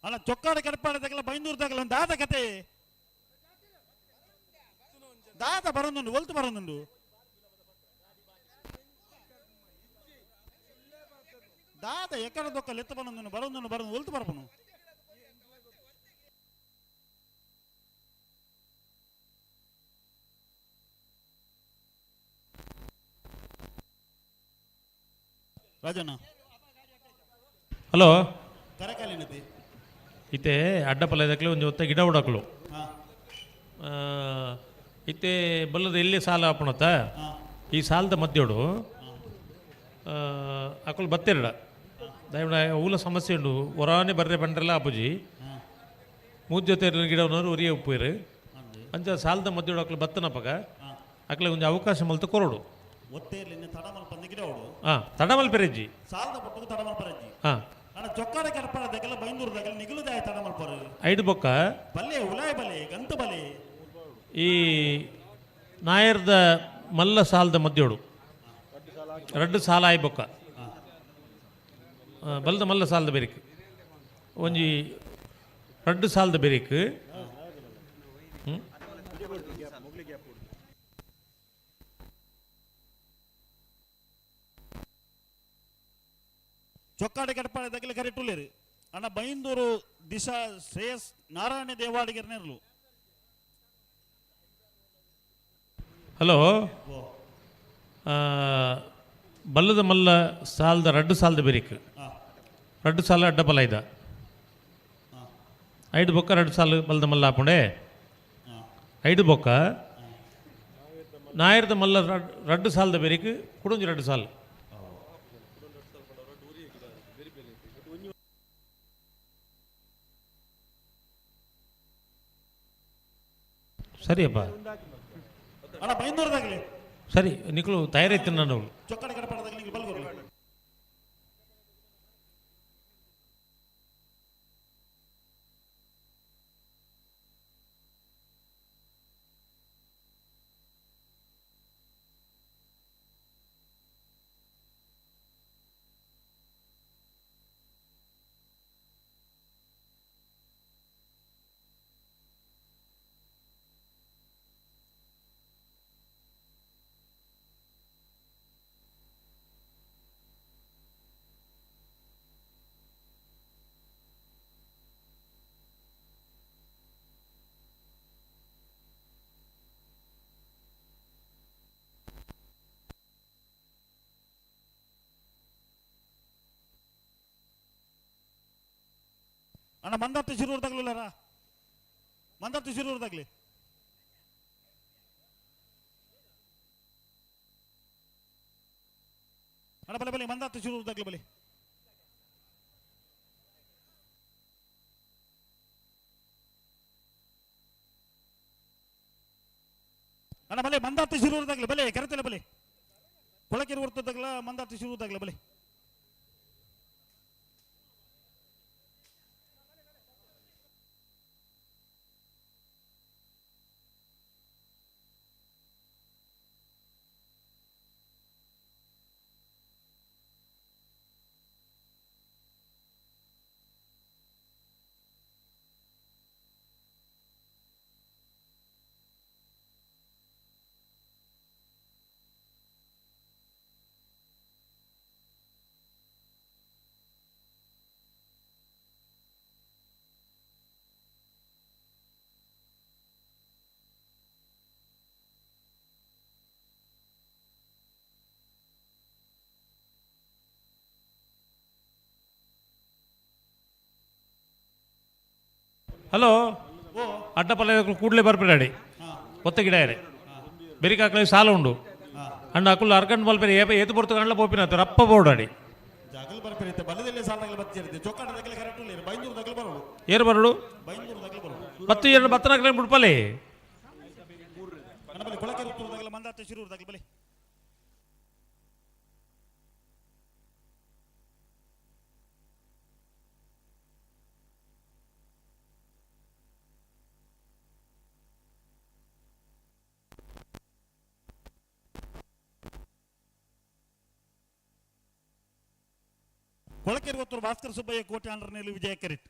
ಅಲ್ಲ ಚೊಕ್ಕಾಡ ಕಡಪಾಡ ತಗಲ ಬೈಂದೂರು ತಗಲ ದಾದ ಕತೆ ದಾದ ಬರೋದುಂಡು ಒಲ್ತು ಬರೋದುಂಡು ದಾದ ಎಕ್ಕಡ ದೊಕ್ಕ ಲೆತ್ತ ಬರೋದುಂಡು ಬರೋದುಂಡು ಬರೋದು ಒಲ್ತು ಬರಪನು. ರಾಜಣ್ಣ. ಹಲೋ ಕರಕಾಲಿನತಿ ಇತ್ತೆ ಅಡ್ಡ ಪಲ್ಲದಕ್ಲೆ ಒಂಜಿ ಒತ್ತ ಗಿಡ ಉಡಕ್ಲು ಇತ್ತೆ ಬಲ್ಲದ ಎಲ್ಲಿ ಸಾಲ ಆಪಣತ್ತ ಈ ಸಾಲದ ಮಧ್ಯೋಡು ಅಕುಲು ಬತ್ತೆರಡ ದಯವಿಡ ಊಲ ಸಮಸ್ಯೆ ಉಂಡು ಒರಾನೆ ಬರ್ರೆ ಬಂಡ್ರೆಲ್ಲ ಅಪ್ಪುಜಿ ಮೂಜ್ ಜೊತೆ ಗಿಡವನವರು ಒರಿಯ ಉಪ್ಪುರು ಅಂಚ ಸಾಲದ ಮಧ್ಯೋಡು ಅಕ್ಲು ಬತ್ತನಪಗ ಅಕ್ಲೆ ಒಂಜಿ ಅವಕಾಶ ಮಲ್ತು ಕೊರಡು. ಹಾಂ ತಡಮಲ್ ಪೆರೆಜ್ಜಿ ಸಾಲದ ಪೊಟ್ಟುಗು ತಡಮಲ್ ಪೆರೆಜ್ಜಿ. ಹಾಂ ಅಣ್ಣ ಚೊಕ್ಕಾಡ ಕಡಪಾಡ ದಗಲ ಬೈಂದೂರು ದಗಲ ನಿಗುಲು ದಾಯ ತಡಮಲ್ ಪರು ಐದು ಬೊಕ್ಕ ಬಲ್ಲೆ ಉಲಾಯ್ ಬಲೆ ಗಂತು ಬಲೆ ಈ ನಾಯರ್ದ ಮಲ್ಲ ಸಾಲದ ಮಧ್ಯೋಡು ರಡ್ಡು ಸಾಲ ಆಯ್ ಬೊಕ್ಕ ಬಲ್ದ ಮಲ್ಲ ಸಾಲದ ಬೆರಿಕ್ ಒಂಜಿ ರಡ್ಡು ಸಾಲದ ಬೆರಿಕ್ ಚೊಕ್ಕಾಡ ಕಡಪಾಡ ದಗಲ ಕರೆಟುಲ್ಲೇರು ಅಣ್ಣ ಬೈಂದೂರು ದಿಶಾ ಶ್ರೇಯಸ್ ನಾರಾಯಣ ದೇವಾಡಿಗರ್ನೇರ್ಲು. ಹಲೋ ಬಲ್ಲದ ಮಲ್ಲ ಸಾಲದ ರಡ್ಡು ಸಾಲದ ಬೆರಿಕ್ ರಡ್ಡು ಸಾಲ ಅಡ್ಡ ಪಲ ಐದ ಐದು ಬೊಕ್ಕ ರಡ್ಡು ಸಾಲು ಬಲ್ಲದ ಮಲ್ಲ ಆಪುಂಡೆ ಐದು ಬೊಕ್ಕ ನಾಯರ್ದ ಮಲ್ಲ ರಡ್ಡು ಸಾಲದ ಬೆರಿಕ್ ಕುಡೊಂಜಿ ರಡ್ಡು ಸಾಲು. ಸರಿಯಪ್ಪ ಅಣ್ಣ ಬೈಂದೂರದಾಗಲಿ ಸರಿ ನಿಕ್ಲು ತಯಾರೈತಿ ನಾನು. ಚೊಕ್ಕಡ ಕಡಪಾಡದಾಗಲಿ ನಿಂಗೆ ಬಲ್ಗೋರ್ಲಿ. ಅಣ್ಣ ಮಂದರ್ತಿ ಶಿರೂರು ತಗ್ಲಿಲ್ಲಾರ ಮಂದರ್ತಿ ಶಿರೂರು ತಗ್ಲಿ. ಅಣ್ಣ ಬಲೆ ಬಲೆ ಮಂದರ್ತಿ ಶಿರೂರು ತಗ್ಲಿ ಬಲೆ. ಅಣ್ಣ ಬಲೆ ಮಂದರ್ತಿ ಶಿರೂರು ತಗ್ಲಿ ಬಲೆ ಕರೆತಲೆ ಬಲೆ ಕೊಳಕಿರು ಹೊರ್ತು ತಗ್ಲ ಮಂದರ್ತಿ ಶಿರೂರು ತಗ್ಲ ಬಲೆ. ಹಲೋ ಅಡ್ಡ ಪಲ್ಯ ಕೂಡಲೇ ಬರ್ಪಿಡಾಡಿ ಒತ್ತ ಗಿಡ ಬೆರಿಕ ಹಾಕಲಿ ಸಾಲ ಉಂಡು ಅಂಡ ಅಕುಲು ಅರ್ಕಂಡ್ ಮಲ್ಪೆರೆ ಏಪ ಏತು ಪೊರ್ತು ಕಂಡ್ಲ ಪೋಪಿನ ರಪ್ಪ ಬೋರ್ಡಾಡಿ ಜಗಲ್ ಬರ್ಪಿರುತ್ತೆ ಬಲದಲ್ಲಿ ಸಾಲದಾಗಲಿ ಬತ್ತಿರುತ್ತೆ ಚೊಕ್ಕಾಟ ದಗಲ ಕರೆಕ್ಟ್ ಇಲ್ಲ ಬೈಂದೂರು ದಗಲ್ ಬರೋಡು ಏರು ಬರೋಡು ಬೈಂದೂರು ದಗಲ್ ಬರೋಡು. ಪತ್ತು ಜನ ಬತ್ತನಾಕ್ಲೆ ಬಿಡ್ಪಲೆ. ಕೊಳಕೆರೆ ಒತ್ತೂರು ಭಾಸ್ಕರ ಸುಬ್ಬಯ್ಯ ಕೋಟೆ ಆಂಡ್ರನೇಲು ವಿಜಯ ಕರೆಟ್,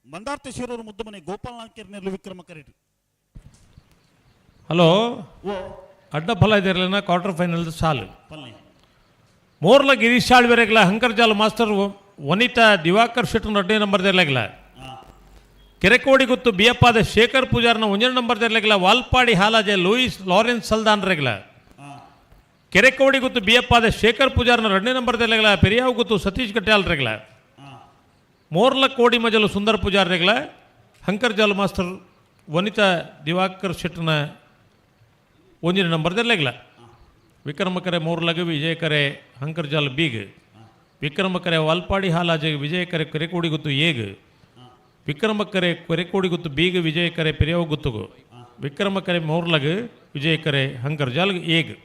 ಮಂದಾರ್ತಿ ಶಿರೂರು ಮುದ್ದುಮನೆ ಗೋಪಾಲ್ ನಾಯ್ಕರ್ನೇಲು ವಿಕ್ರಮ ಕರೆಟ್. ಹಲೋ, ಅಡ್ಡ ಫಲ ಇದಿರಲಿಲ್ಲ ಕ್ವಾರ್ಟರ್ ಫೈನಲ್ ಸಾಲು. ಮೋರ್ಲ ಗಿರೀಶ್ ಆಳ್ವೆರೆಗ್ಲ ಹಂಕರ್ಜಾಲ್ ಮಾಸ್ಟರ್ ವನಿತಾ ದಿವಾಕರ್ ಶೆಟ್ಟರ್ ರಡ್ಡೇ ನಂಬರ್ ದೇರ್ಲಾಗಿಲ್ಲ. ಕೆರೆಕೋಡಿ ಗುತ್ತು ಬಿಯಪ್ಪಾದ ಶೇಖರ್ ಪೂಜಾರ್ನ ಒಂಜನೇ ನಂಬರ್ ದೇರ್ಲಾಗಿಲ್ಲ. ವಾಲ್ಪಾಡಿ ಹಾಲಾಜೆ ಲೂಯಿಸ್ ಲಾರೆನ್ಸ್ ಸಲ್ದಾನ್ ರೆಗ್ಲ. ಕೆರೆಕೋಡಿ ಗುತ್ತು ಬಿಯಪ್ಪಾದ ಶೇಖರ್ ಪೂಜಾರ್ನ ಎರಡನೇ ನಂಬರ್ ದೇರ್ಲಾಗಿಲ್ಲ. ಪೆರಿಯಾವ್ ಗುತ್ತು ಸತೀಶ್ ಗಟ್ಯಾಲ್ ರೆಗ್ಲ. ಮೋರ್ಲ ಕೋಡಿ ಮಜಲು ಸುಂದರ್ ಪೂಜಾರ್ ರೆಗ್ಲ. ಹಂಕರ್ಜಾಲ್ ಮಾಸ್ಟರ್ ವನಿತಾ ದಿವಾಕರ್ ಶೆಟ್ಟರ್ನ ಒಂಜನೇ ನಂಬರ್ ದೇರ್ಲಾಗಿಲ್ಲ. ವಿಕ್ರಮಕರೆ ಮೋರ್ಲಗ ವಿಜಯಕರೆ ಹಂಕರ್ಜಾಲ್ ಬೀಗ್, ವಿಕ್ರಮಕರೆ ವಾಲ್ಪಾಡಿ ಹಾಲಾಜೆ ವಿಜಯಕರೆ ಕೆರೆಕೋಡಿ ಗುತ್ತು ಏಗ್, ವಿಕ್ರಮಕರೆ ಕೆರೆಕೋಡಿ ಗುತ್ತು ಬೀಗ್ ವಿಜಯಕರೆ ಪೆರಿಯಾವ್ ಗುತ್ತುಗು, ವಿಕ್ರಮಕರೆ ಮೋರ್ಲಗ್ ವಿಜಯಕರೆ ಹಂಕರ್ಜಾಲ್ ಏಗ್.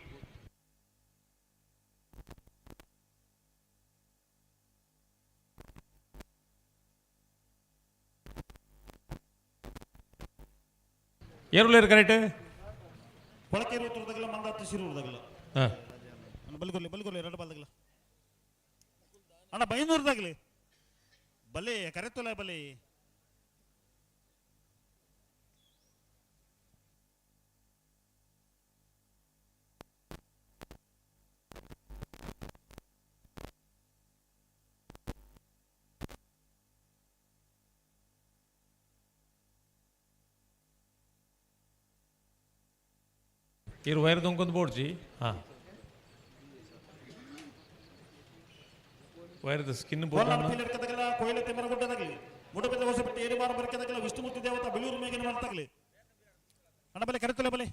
ಏರುಲೇರು ಕರೆಕ್ಟ್. ಕೊಳಕೆರೆ ಒತ್ತೂರುದಾಗಲ ಮಂದಾರ್ತಿ ಶಿರೂರುದಾಗಲ. ಹಾಂ. ಬಲ್ಗೊಲ್ಲಿ ಬಲ್ಗೊಲ್ಲಿ ಎರಡು ಬಾಲ್ದಾಗಲ ಅಣ್ಣ ಬೈನೂರ್ದಾಗಲಿ ಬಲೆ ಕರೆತೊಲೆ ಬಲೆ. ಇರು ವೈರ್ ದೊಂಕೊಂದು ಬೋಡ್ಜಿ. ಹಾಂ, ವೈರ್ದ ಸ್ಕಿನ್ ಬೋರ್ಡ್. ಕೋಲಾರ ಕೊಯ್ಲೆ ತೆಮ್ಮರಗುಡ್ಡದಾಗಲಿ ಮುಡಬೆದ ಹೊಸಪಟ್ಟಿ ಏರಿಮಾರ ಬರಕೆದಾಗಲ ವಿಷ್ಣುಮೂರ್ತಿ ದೇವತಾ ಬಿಳೂರು ಮೇಗಿನ ಮಾಡ್ತಾಗಲಿ ಅಣ್ಣ ಬಲೆ ಕರೆತೊಲೆ ಬಲೆ.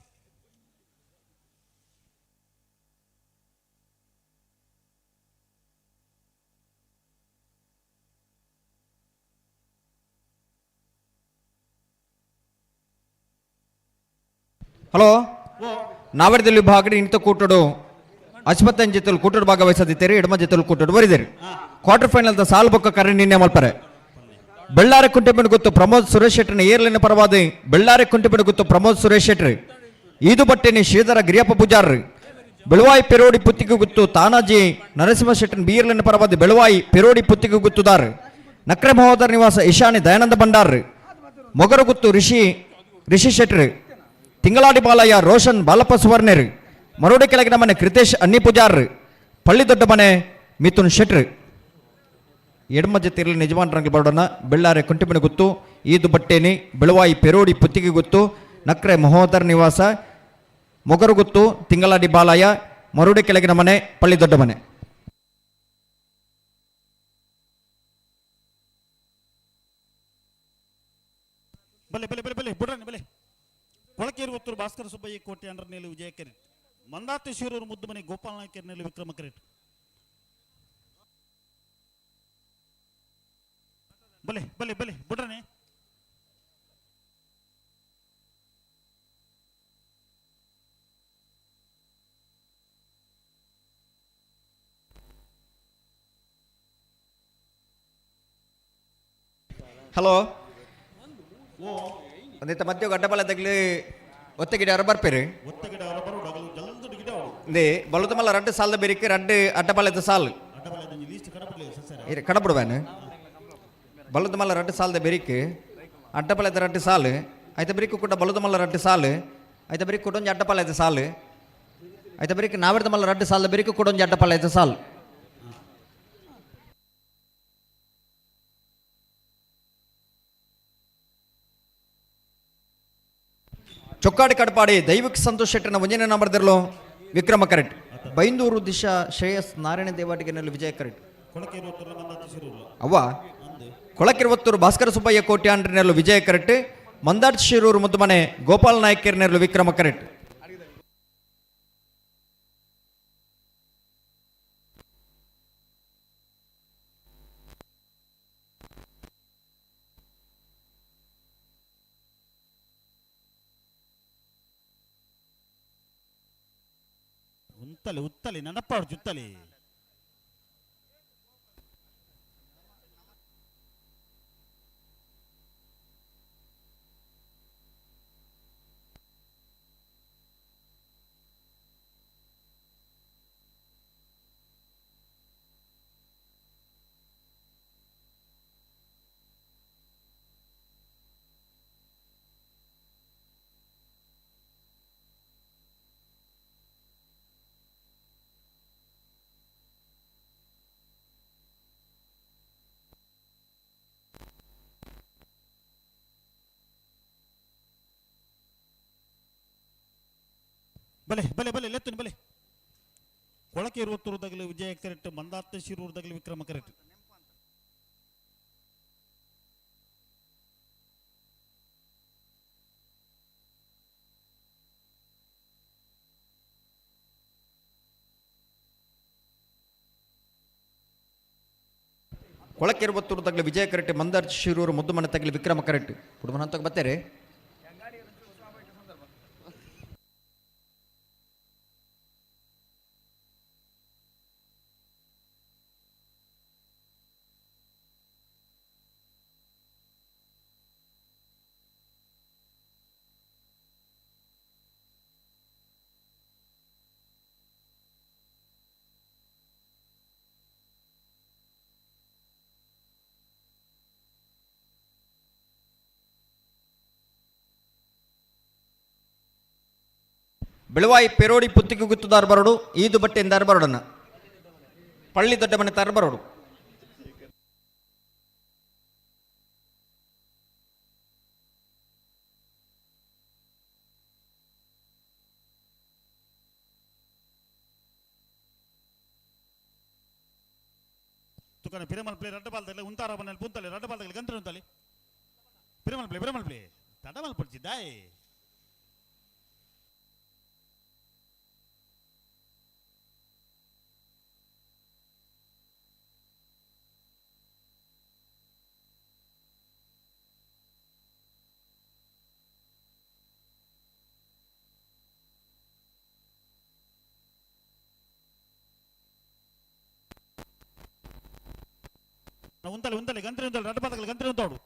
ಹಲೋ, ನಾವರದಲ್ಲಿ ವಿಭಾಗಡೆ ಇಂತ ಕೂಟಡು ಅಶ್ವತ್ತನ್ ಜೊತೆಲು ಕೂಟಡು ಭಾಗವಹಿಸದಿತ್ತೇರಿ, ಎಡಮ ಜೊತೆಲು ಕೂಟಡು ಬರಿದೇರಿ. ಕ್ವಾರ್ಟರ್ ಫೈನಲ್ the ಸಾಲ್ ಬೊಕ್ಕ ಕರೆ ನಿನ್ನೆ ಮಲ್ಪರೆ. ಬೆಳ್ಳಾರೆ ಕುಂಟೆಪೆಣ್ಣು ಗೊತ್ತು ಪ್ರಮೋದ್ ಸುರೇಶ್ ಶೆಟ್ಟರ್ನ ಏರ್ಲಿನ ಪರವಾದ ಬೆಳ್ಳಾರೆ ಕುಂಟೆಪೆಣ್ಣು ಗೊತ್ತು ಪ್ರಮೋದ್ ಸುರೇಶ್ ಶೆಟ್ಟರ್, ಈದು ಬಟ್ಟೆನಿ ಶ್ರೀಧರ ಗಿರಿಯಪ್ಪ ಪೂಜಾರ್, ಬೆಳುವಾಯಿ ಪೆರೋಡಿ ಪುತ್ತಿಗೆ ಗುತ್ತು ತಾನಾಜಿ ನರಸಿಂಹ ಶೆಟ್ಟನ್ ಬೀರ್ಲಿನ ಪರವಾದ ಬೆಳುವಾಯಿ ಪೆರೋಡಿ ಪುತ್ತಿಗೆ ಗುತ್ತುದಾರ್, ನಕ್ರೆ ಮಹೋದರ ನಿವಾಸ ಈಶಾನಿ ದಯಾನಂದ ಭಂಡಾರ್, ಮೊಗರಗುತ್ತು ಋಷಿ ಋಷಿ ಶೆಟ್ಟರ್, ತಿಂಗಳಾಡಿ ಬಾಲಯ್ಯ ರೋಷನ್ ಬಾಲಪ್ಪ ಸುವರ್ಣರ್, ಮರೋಡಿ ಕೆಳಗಿನ ಮನೆ ಕೃತೇಶ್ ಅನ್ನಿ ಪೂಜಾರ್, ಪಳ್ಳಿ ದೊಡ್ಡ ಮನೆ ಮಿಥುನ್ ಶೆಟ್ರ್. ಎಡಮ ಜೊತೆಯಲ್ಲಿ ನಿಜಮಾನ್ರಂಗ್ ಬರೋಣ. ಬೆಳ್ಳಾರೆ ಕುಂಟಿಮನೆ ಗುತ್ತು ಈದು ಬಟ್ಟೇನಿ ಬೆಳುವಾಯಿ ಪೆರೋಡಿ ಪುತ್ತಿಗೆ ಗುತ್ತು ನಕ್ರೆ ಮಹೋದರ್ ನಿವಾಸ ಮೊಗರುಗುತ್ತು ತಿಂಗಳಾಡಿ ಬಾಲಯ್ಯ ಮರೋಡಿ ಕೆಳಗಿನ ಮನೆ ಪಳ್ಳಿ ದೊಡ್ಡ ಮನೆ. ಬಲೆ ಬಲೆ ಬಲೆ ಬಲೆ ಬುಡ್ರನಿ ಬಲೆ. ಕೊಳಕೇರಿ ಒತ್ತೂರು ಭಾಸ್ಕರ ಸುಬ್ಬಯ್ಯ ಕೋಟೆ ಅಂಡ್ರನೇಲಿ ವಿಜಯ ಕೆರೆಟ್, ಮಂದಾರ್ತಿ ಶಿರೂರು ಮುದ್ದುಮನೆ ಗೋಪಾಲ್ ನಾಯ್ಕರ್ನಲ್ಲಿ ವಿಕ್ರಮ ಕೆರೆಟ್. ಬಲೆ ಬಲೆ ಬಲೆ ಬುಡ್ರನಿ. ಹಲೋ, ಒಂದಿತ್ತ ಮಧ್ಯ ಗಡ್ಡಬಲ ತಗ್ಲಿ ಒತ್ತಗಿಡ ಅವರ ಬರ್ಪೇರು ಇಂದೇ ಬಲುತ ಮಲ್ಲ ರಡ್ಡು ಸಾಲದ ಬೆರಿಕೆ ರಡ್ಡು ಅಡ್ಡಬಲದ ಸಾಲು ಇರು ಕಡಪುಡುವೇನು. ಬಲುತ ಮಲ್ಲ ರಡ್ಡು ಸಾಲದ ಬೆರಿಕೆ ಅಡ್ಡಬಲದ ರಡ್ಡು ಸಾಲು ಐತ ಬೆರಿಕು ಕೂಡ ಬಲುತ ಮಲ್ಲ ರಡ್ಡು ಸಾಲು ಐತ ಬೆರಿಕು ಕೂಡ ಒಂಜಿ ಅಡ್ಡಪಲ ಸಾಲು ಐತ ಬೆರಿಕೆ ನಾವೆರ್ದ ಮಲ್ಲ ರಡ್ಡು ಸಾಲದ ಬೆರಿಕು ಕೂಡ ಒಂಜಿ ಅಡ್ಡಪಲ ಸಾಲು. ಚೊಕ್ಕಾಡಿ ಕಡಪಾಡಿ ದೈವಿಕ ಸಂತೋಷ್ ಶೆಟ್ಟರ್ನ ಒಂಜನೇ ನಂಬರ್ ದಿರಲು ವಿಕ್ರಮ ಕರೆಕ್ಟ್, ಬೈಂದೂರು ದಿಶಾ ಶ್ರೇಯಸ್ ನಾರಾಯಣ ದೇವಾಟಿಗೆನಲ್ಲಿ ವಿಜಯ ಕರೆಕ್ಟ್. ಅವ್ವ ಕೊಳಕಿರುವತ್ತೂರು ಭಾಸ್ಕರ ಸುಬ್ಬಯ್ಯ ಕೋಟ್ಯಾಂಡ್ರನೆಲ್ಲು ವಿಜಯ ಕರೆಕ್ಟ್, ಮಂದಾರ್ ಶಿರೂರು ಮುದ್ದುಮನೆ ಗೋಪಾಲ್ ನಾಯ್ಕರ್ನೆಲ್ಲು ವಿಕ್ರಮ ಕರೆಕ್ಟ್. ಉತ್ತಲೆ ಉತ್ತಲೆ ನಡಪಾಡು ಜುತ್ತಲೆ ಬಲೆ ಬಲೆ ಬಲೆ ಲೆತ್ತುನಿ ಬಲೆ ಕೊಳಕೆ ಇರುವತ್ತೂರುದಾಗಲಿ ವಿಜಯ ಕರೆಕ್ಟ್ ಮಂದಾರ್ತೆ ಶಿರೂರುದಾಗಲಿ ವಿಕ್ರಮ ಕರೆಕ್ಟ್ ಕೊಳಕೆರುವತ್ತೂರು ತಗಲಿ ವಿಜಯ ಕರೆಕ್ಟ್ ಮಂದಾರ್ ಶಿರೂರು ಮುದ್ದುಮನೆ ತಗಲಿ ವಿಕ್ರಮ ಕರೆಕ್ಟ್ ಕುಟುಂಬ ಹಂತಕ್ಕೆ ಬರ್ತಾರೆ. ಬೆಳವಾಯಿ ಪೆರೋಡಿ ಪುತ್ತಿಗೆ ಗುತ್ತುದಾರ ಬರೋಡು ಈದು ಬಟ್ಟೆಯಿಂದಾರ ಬರೋಡನ್ನ ಪಳ್ಳಿ ದೊಡ್ಡ ಮನೆ ತಾರ ಬರೋಡು. ತುಕನ ಪಿರಮಲ್ ಪ್ಲೇ ರಡ್ಡ ಬಾಲ್ದಲ್ಲಿ ಉಂತಾರ ಮನೇಲಿ ಪುಂತಲೆ ರಡ್ಡ ಬಾಲ್ದಲ್ಲಿ ಗಂತ್ರ ಉಂತಲೆ ಪಿರಮಲ್ ಪ್ಲೇ ಪಿರಮಲ್ ಪ್ಲೇ ತಡಮಲ್ ಪಡ್ಚಿದ್ದಾಯ್. ಉಂತಲೆ ಉಂತಲೆ ಗಂತ್ರಿ ಉಂತಲೆ ರಡ್ಡ ಬಾಲ್ದಲ್ಲಿ ಗಂತ್ರಿ ಉಂತಾಡು.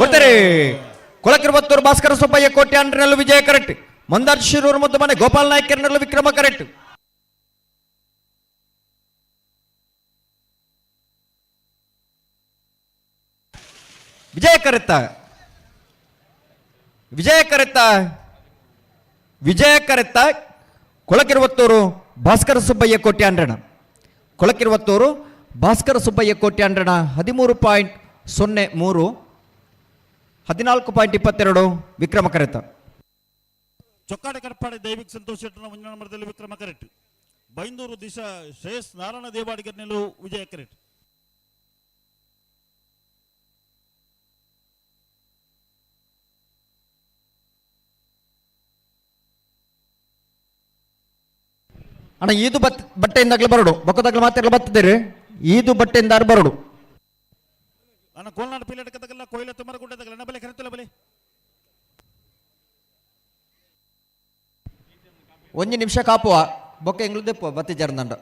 ಬರ್ತಾರೆ. ಕೊಳಕಿರುವತ್ತೂರು ಭಾಸ್ಕರ ಸುಬ್ಬಯ್ಯ ಕೋಟೆ ಅಂಡ್ರಲ್ಲೂ ವಿಜಯ ಕರೆಕ್ಟ್, ಮಂದಾರ್ ಶಿರೂರು ಮುದ್ದು ಮನೆ ಗೋಪಾಲ್ ನಾಯ್ಕರ್ನಲ್ಲೂ ವಿಕ್ರಮ ಕರೆಕ್ಟ್. ವಿಜಯ ಕರೆತ್ತ ವಿಜಯ ಕರೆತ್ತ ವಿಜಯ ಕರೆತ್ತ ಕೊಳಕಿರುವತ್ತೂರು ಭಾಸ್ಕರ ಸುಬ್ಬಯ್ಯ ಕೋಟೆ ಅಂಡ್ರಣ, ಕೊಳಕಿರುವತ್ತೂರು ಭಾಸ್ಕರ ಸುಬ್ಬಯ್ಯ ಕೋಟೆ ಅಂಡ್ರಣ 13.03, 14.22 ವಿಕ್ರಮ ಕರೆತ. ಚೊಕ್ಕಾಡ ಕಟ್ಪಾಡಿ ದೈವಿಕ್ ಸಂತೋಷ್ ಶೆಟ್ಟರ್ನ ಮುಂದಿನ ನಂಬರ್ದಲ್ಲಿ ವಿಕ್ರಮ ಕರೆಕ್ಟ್. ಬೈಂದೂರು ದಿಶಾ ಶ್ರೇಯಸ್ ನಾರಾಯಣ ದೇವಾಡಿಗರ್ ನಿಲುವು ವಿಜಯ ಕರೆಕ್ಟ್. ಅಣ್ಣ ಈದು ಬಟ್ಟೆಯಿಂದಾಗ್ಲೇ ಬರೋಡು, ಬೊಕ್ಕದಾಗ್ಲೇ ಮಾತಾಡ್ಲಿ ಬತ್ತಿದ್ದೀರಿ, ಈದು ಬಟ್ಟೆಯಿಂದ ಬರೋಡು. ಅಣ್ಣ ಕೋಲ್ನಾಡು ಪಿಲೇಟ್ ಕದಗಲ್ಲ ಕೊಯ್ಲ ತುಮರಗುಡ್ಡ ಬಲೆ ಕರೆತಲ್ಲ ಬಲೆ. ಒಂಜಿ ನಿಮಿಷ ಕಾಪುವ ಬೊಕ್ಕ ಎಂಗ್ಲು ದೆಪ್ಪುವ ಬತ್ತಿ ಜರ್ದಂಡ.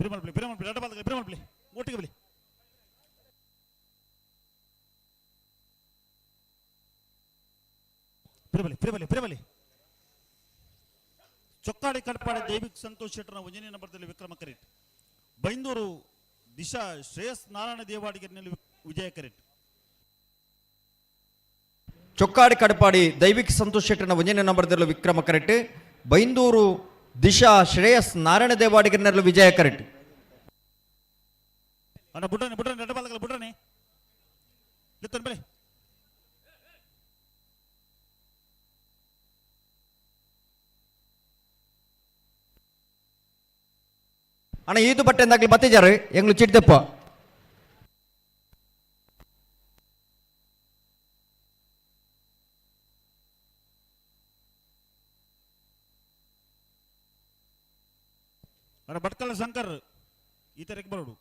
ಪಿರಮಲ್ಪಲಿ ಪಿರಮಲ್ಪಲಿ ರಡ್ಡ ಬಾಲ್ದ ಪಿರಮಲ್ಪಲಿ ಒಟ್ಟಿಗೆ ಬಲಿ ಪಿರಬಲಿ ಪಿರಬಲಿ ಪಿರಬಲಿ ಚೊಕ್ಕಾಡಿ ಕಟ್ಪಾಡಿ ದೈವಿಕ್ ಸಂತೋಷ್ ಶೆಟ್ಟರ್ನ ಒಂಜನೇ ನಂಬರ್ದಲ್ಲಿ ವಿಕ್ರಮ ಕರೆಟ್. ಬೈಂದೂರು ದಿಶಾ ಶ್ರೇಯಸ್ ನಾರಾಯಣ ದೇವಾಡಿಗರಿನಲ್ಲಿ ವಿಜಯ ಕರೆಟ್. ಚೊಕ್ಕಾಡಿ ಕಡಪಾಡಿ ದೈವಿಕ್ ಸಂತೋಷ್ ಶೆಟ್ಟರ್ನ ಒಂಜನೇ ನಂಬರ್ದಲ್ಲಿ ವಿಕ್ರಮ ಕರೆಟ್. ಬೈಂದೂರು ದಿಶಾ ಶ್ರೇಯಸ್ ನಾರಾಯಣ ದೇವಾಡಿಗರಿನಲ್ಲಿ ವಿಜಯ ಕರೆಟ್. ಅಣ್ಣ ಬುಡ್ರನೆ ಬುಡ್ರನೆ ರಡ್ಡ ಬಾಲ್ದ ಬುಡ್ರನೆ ಲಿತ್ತನ್ ಬಲಿ ಅಣ್ಣ ಈದು ಬಟ್ಟೆ ಎಂದಾಗ್ಲಿ ಬತ್ತಿಜಾರು ಎಂಗ್ಲು ಚಿಡ್ದೆಪ್ಪ. ಅಣ್ಣ ಭಟ್ಕಳ ಶಂಕರ್ ಈ ತರಕ್ಕೆ ಬರೋಡು.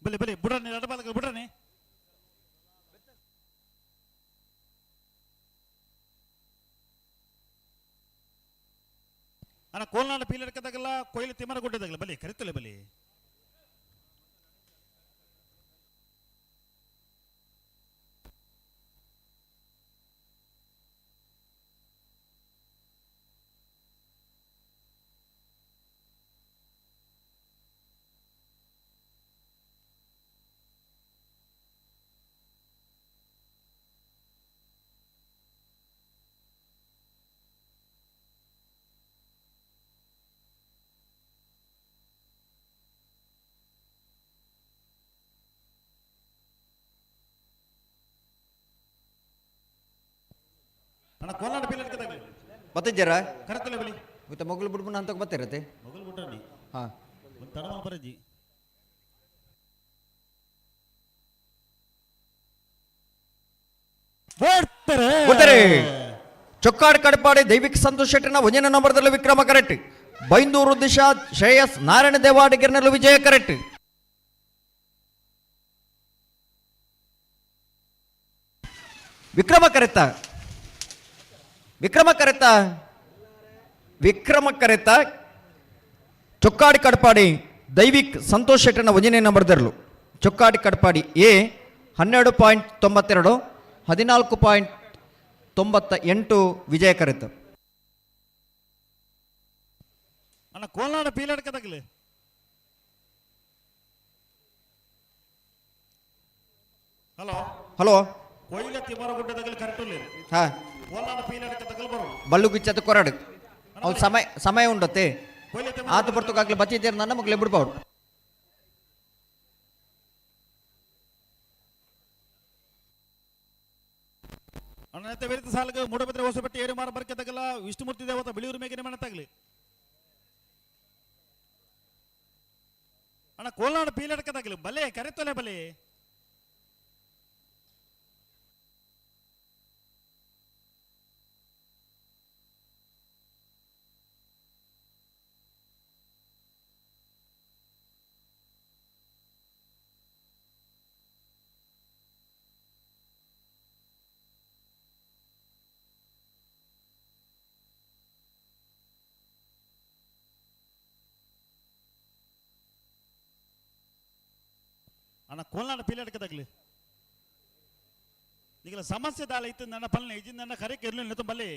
ಬಲಿ ಬಲಿ ಬುಡ್ರನೆ ರಡ್ಡ ಬಾಲ್ದ ಬುಡ್ರನೆ. ಅಣ್ಣ ಕೋಲ್ನಾಡ ಪೀಲಡ್ಕದಾಗಲ್ಲ ಕೊಯ್ಲು ತಿಮ್ಮರಗುಡ್ಡದಾಗಲ್ಲ ಬಲಿ ಕರಿತಲೆ ಬಲಿ. ಅಣ್ಣ ಕೋಲ್ನಾಡ ಪೀಲಡ್ಕದಾಗಲಿ ಬತ್ತಿಜ್ಜಾರ ಕರೆತಲೆ ಬಲಿ. ಮತ್ತೆ ಮೊಗಲು ಬಿಡ್ಬುನ ಅಂತ ಬತ್ತಿರತ್ತೆ. ಮೊಗಲು ಬಿಟ್ರನಿ ಹಾ. ಒಂದು ತಡಮಲ್ ಬರಜಿ. ಬರ್ತಾರೆ. ಚೊಕ್ಕಾಡ್ ಕಡಪಾಡಿ ದೈವಿಕ್ ಸಂತೋಷ್ ಶೆಟ್ಟರ್ನ ಒಂದನೇ ನಂಬರ್ದಲ್ಲಿ ವಿಕ್ರಮ ಕರೆಕ್ಟ್. ಬೈಂದೂರು ದಿಶಾ ಶ್ರೇಯಸ್ ನಾರಾಯಣ ದೇವಾಡಿಗರಿನಲ್ಲಿ ವಿಜಯ ಕರೆಕ್ಟ್. ವಿಕ್ರಮ ಕರೆತ ವಿಕ್ರಮ ಕರೆತ ವಿಕ್ರಮ ಕರೆತ ಚೊಕ್ಕಾಡಿ ಕಡಪಾಡಿ ದೈವಿಕ್ ಸಂತೋಷ್ ಶೆಟ್ಟರ್ನ ಒಂದನೇ ನಂಬರ್ದರಲು ಚೊಕ್ಕಾಡಿ ಕಡಪಾಡಿ ಎ 12.92 14.98 ವಿಜಯ ಕರೆತ. ಅಣ್ಣ ಕೋಲ್ನಾಡ ಪೀಲಡ್ಕದಾಗಲಿ ಹಲೋ ಹಲೋ ಕೊಯ್ಲ ತಿಮ್ಮರಗುಡ್ಡದಾಗಲಿ ಕರೆಕ್ಟ್ ಹಾ ಕೋಲ್ನಾಡ ಪೀಲಡ್ಕದಾಗಲಿ ಬರು ಬಲ್ಲು ಗಿಚ್ಚದ ಕೊರಡು ಅವ್ನು ಸಮಯ ಸಮಯ ಉಂಡತ್ತೆ ಆತು ಬರ್ತಕ್ಕಾಗ್ಲಿ ಬತ್ತಿದ್ದೀರ ನನ್ನ ಮಗ್ಳು ಬಿಡ್ಬಾರ್ದು. ಅಣ್ಣ ವಿರುದ್ಧ ಸಾಲಗ ಮೂಡಬಿದ್ರೆ ಹೊಸಪಟ್ಟಿ ಏರುಮಾರ ಬರ್ಕದಾಗಲ್ಲ ವಿಷ್ಣುಮೂರ್ತಿ ದೇವತ ಬಿಳಿಯೂರು ಮೇಗಿನ ಮನೆ ಅಣ್ಣ ಕೋಲ್ನಾಡು ಪೀಲಡ್ಕದಾಗಲಿ ಬಲೆ ಕರೆತೊಲೆ ಬಲೆ. ಅಣ್ಣ ಕೋಲ್ನಾಡ ಪೀಲಡ್ಕದಾಗಲಿ ಈಗಲ ಸಮಸ್ಯೆ ದಾಳ ಇತ್ತು ನನ್ನ ಪಲ್ನೆ ಇಜ್ಜಿಂದ ನನ್ನ ಕರೆಕ್ ಇರ್ಲಿಲ್ಲ ಬಲ್ಲಿ.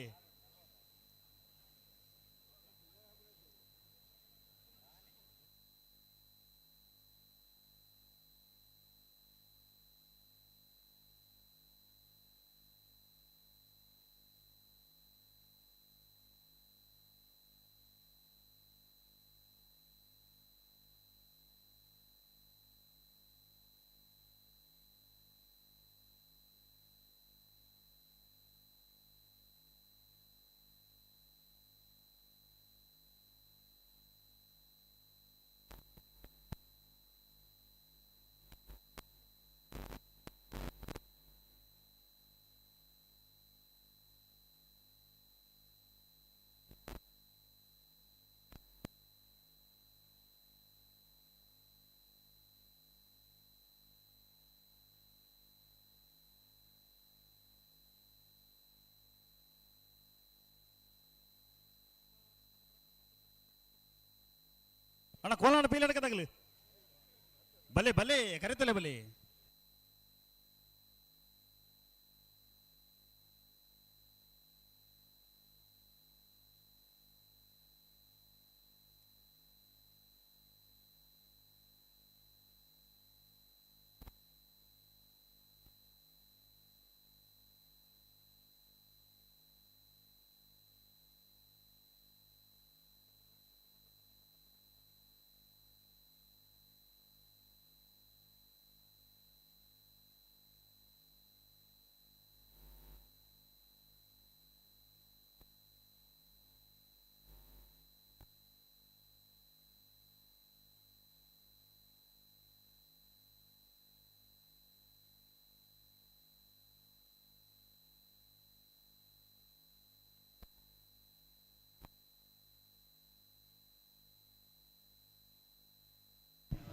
ಅಣ್ಣ ಕೋಲಾಡ ಪೀಲಡಕ ತಗಲು ಬಲೆ ಬಲೆ ಕರೆತಲೆ ಬಲೆ.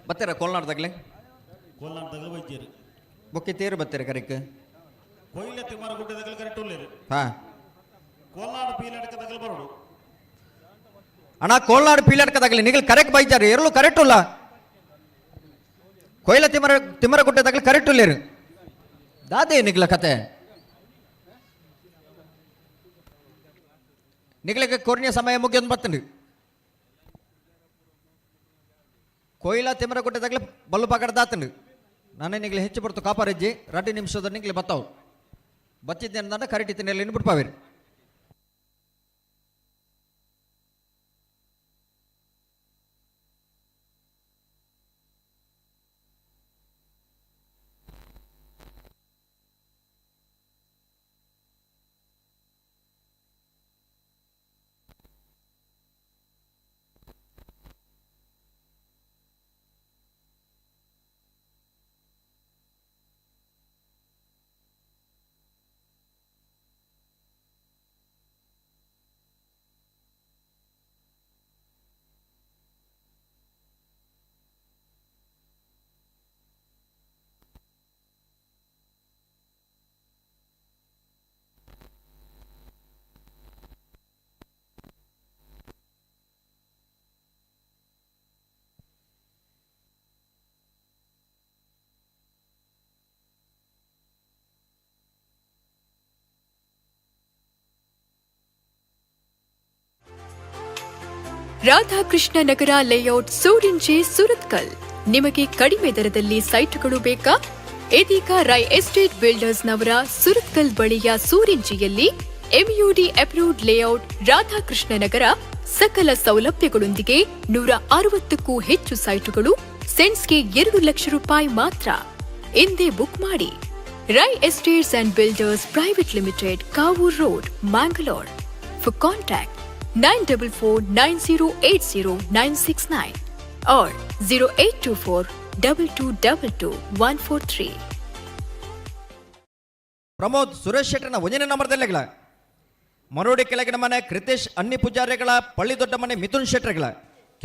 ಬತ್ತೀರ ಕೋಲ್ನಾಡ್ದಾಗ್ಲೆ? ಕೋಲ್ನಾಡ್ ತಗಲು ಬೈತೀರಿ. ಬೊಕ್ಕೆ ತೇರು ಬತ್ತೀರ ಕರೆಕ್? ಕೊಯ್ಲೆ ತಿಮ್ಮರಗುಡ್ಡೆ ತಗಲು ಕರೆಕ್ಟ್ ಉಳ್ಳೇರು. ಹಾಂ. ಕೋಲ್ನಾಡು ಪೀಲಡಕ ತಗಲು ಬರೋಡು. ಅಣ್ಣ ಕೋಲ್ನಾಡು ಪೀಲಡ್ಕ ತಗಲಿ ನಿಗಲ್ ಕರೆಕ್ಟ್ ಬೈಚಾರು ಎರಲು ಕರೆಕ್ಟ್ ಉಲ್ಲ. ಕೊಯ್ಲ ತಿಮ್ಮರಗುಡ್ಡೆ ತಗಲು ಕರೆಕ್ಟ್ ಉಳ್ಳೇರು. ದಾದೆ ನಿಗ್ಲ ಕತೆ ನಿಗ್ಲಕ್ಕೆ ಕೊರ್ನಿಯ ಸಮಯ ಮುಗಿಯೊಂದು ಬತ್ತಂಡು. ಕೊಯ್ಲ ತಿಮ್ಮರಗುಡ್ಡೆ ತಗಲು ಬಲ್ಲು ಪಕಡ ದಾತಂಡು. ನಾನೇ ನಿಗ್ಲೆ ಹೆಚ್ಚು ಬರ್ತು ಕಾಪಾರಜ್ಜಿ 2 ನಿಮಿಷದ ನಿಗ್ಲೆ ಬತ್ತಾವು ಬತ್ತಿದ್ದೆ ಕರೆಕ್ಟ್ ತಿನ್ನೆಲ್ಲ ಬಿಡ್ಪಾವಿರಿ. ರಾಧಾಕೃಷ್ಣ ನಗರ ಲೇಔಟ್, ಸೂರಿಂಜೆ, ಸುರತ್ಕಲ್. ನಿಮಗೆ ಕಡಿಮೆ ದರದಲ್ಲಿ ಸೈಟ್ಗಳು ಬೇಕಾ? ಇದೀಗ ರೈ ಎಸ್ಟೇಟ್ ಬಿಲ್ಡರ್ಸ್ನವರ ಸುರತ್ಕಲ್ ಬಳಿಯ ಸೂರಿಂಜೆಯಲ್ಲಿ ಎಂಯುಡಿ ಅಪ್ರೂವ್ಡ್ ಲೇಔಟ್ ರಾಧಾಕೃಷ್ಣ ನಗರ ಸಕಲ ಸೌಲಭ್ಯಗಳೊಂದಿಗೆ 160ಕ್ಕೂ ಹೆಚ್ಚು ಸೈಟುಗಳು, ಸೆಂಟ್ಸ್ಗೆ 2 ಲಕ್ಷ ರೂಪಾಯಿ ಮಾತ್ರ. ಇಂದೇ ಬುಕ್ ಮಾಡಿ. Rai estates and builders private limited, Kavoor road, Mangalore. For contact 9449080969 or 0824 2222 143. Pramod Suresh ಶೆಟ್ಟರ್ನ ಒಂದನೇ ನಂಬರ್ದಲ್ಲಿಗಳ ಮರೋಡಿ ಕೆಳಗಿನ ಮನೆ ಕೃತೇಶ್ ಅನ್ನಿ ಪೂಜಾರಿಗಳ, ಪಳ್ಳಿ ದೊಡ್ಡ ಮನೆ ಮಿಥುನ್ ಶೆಟ್ಟರ್ಗಳ.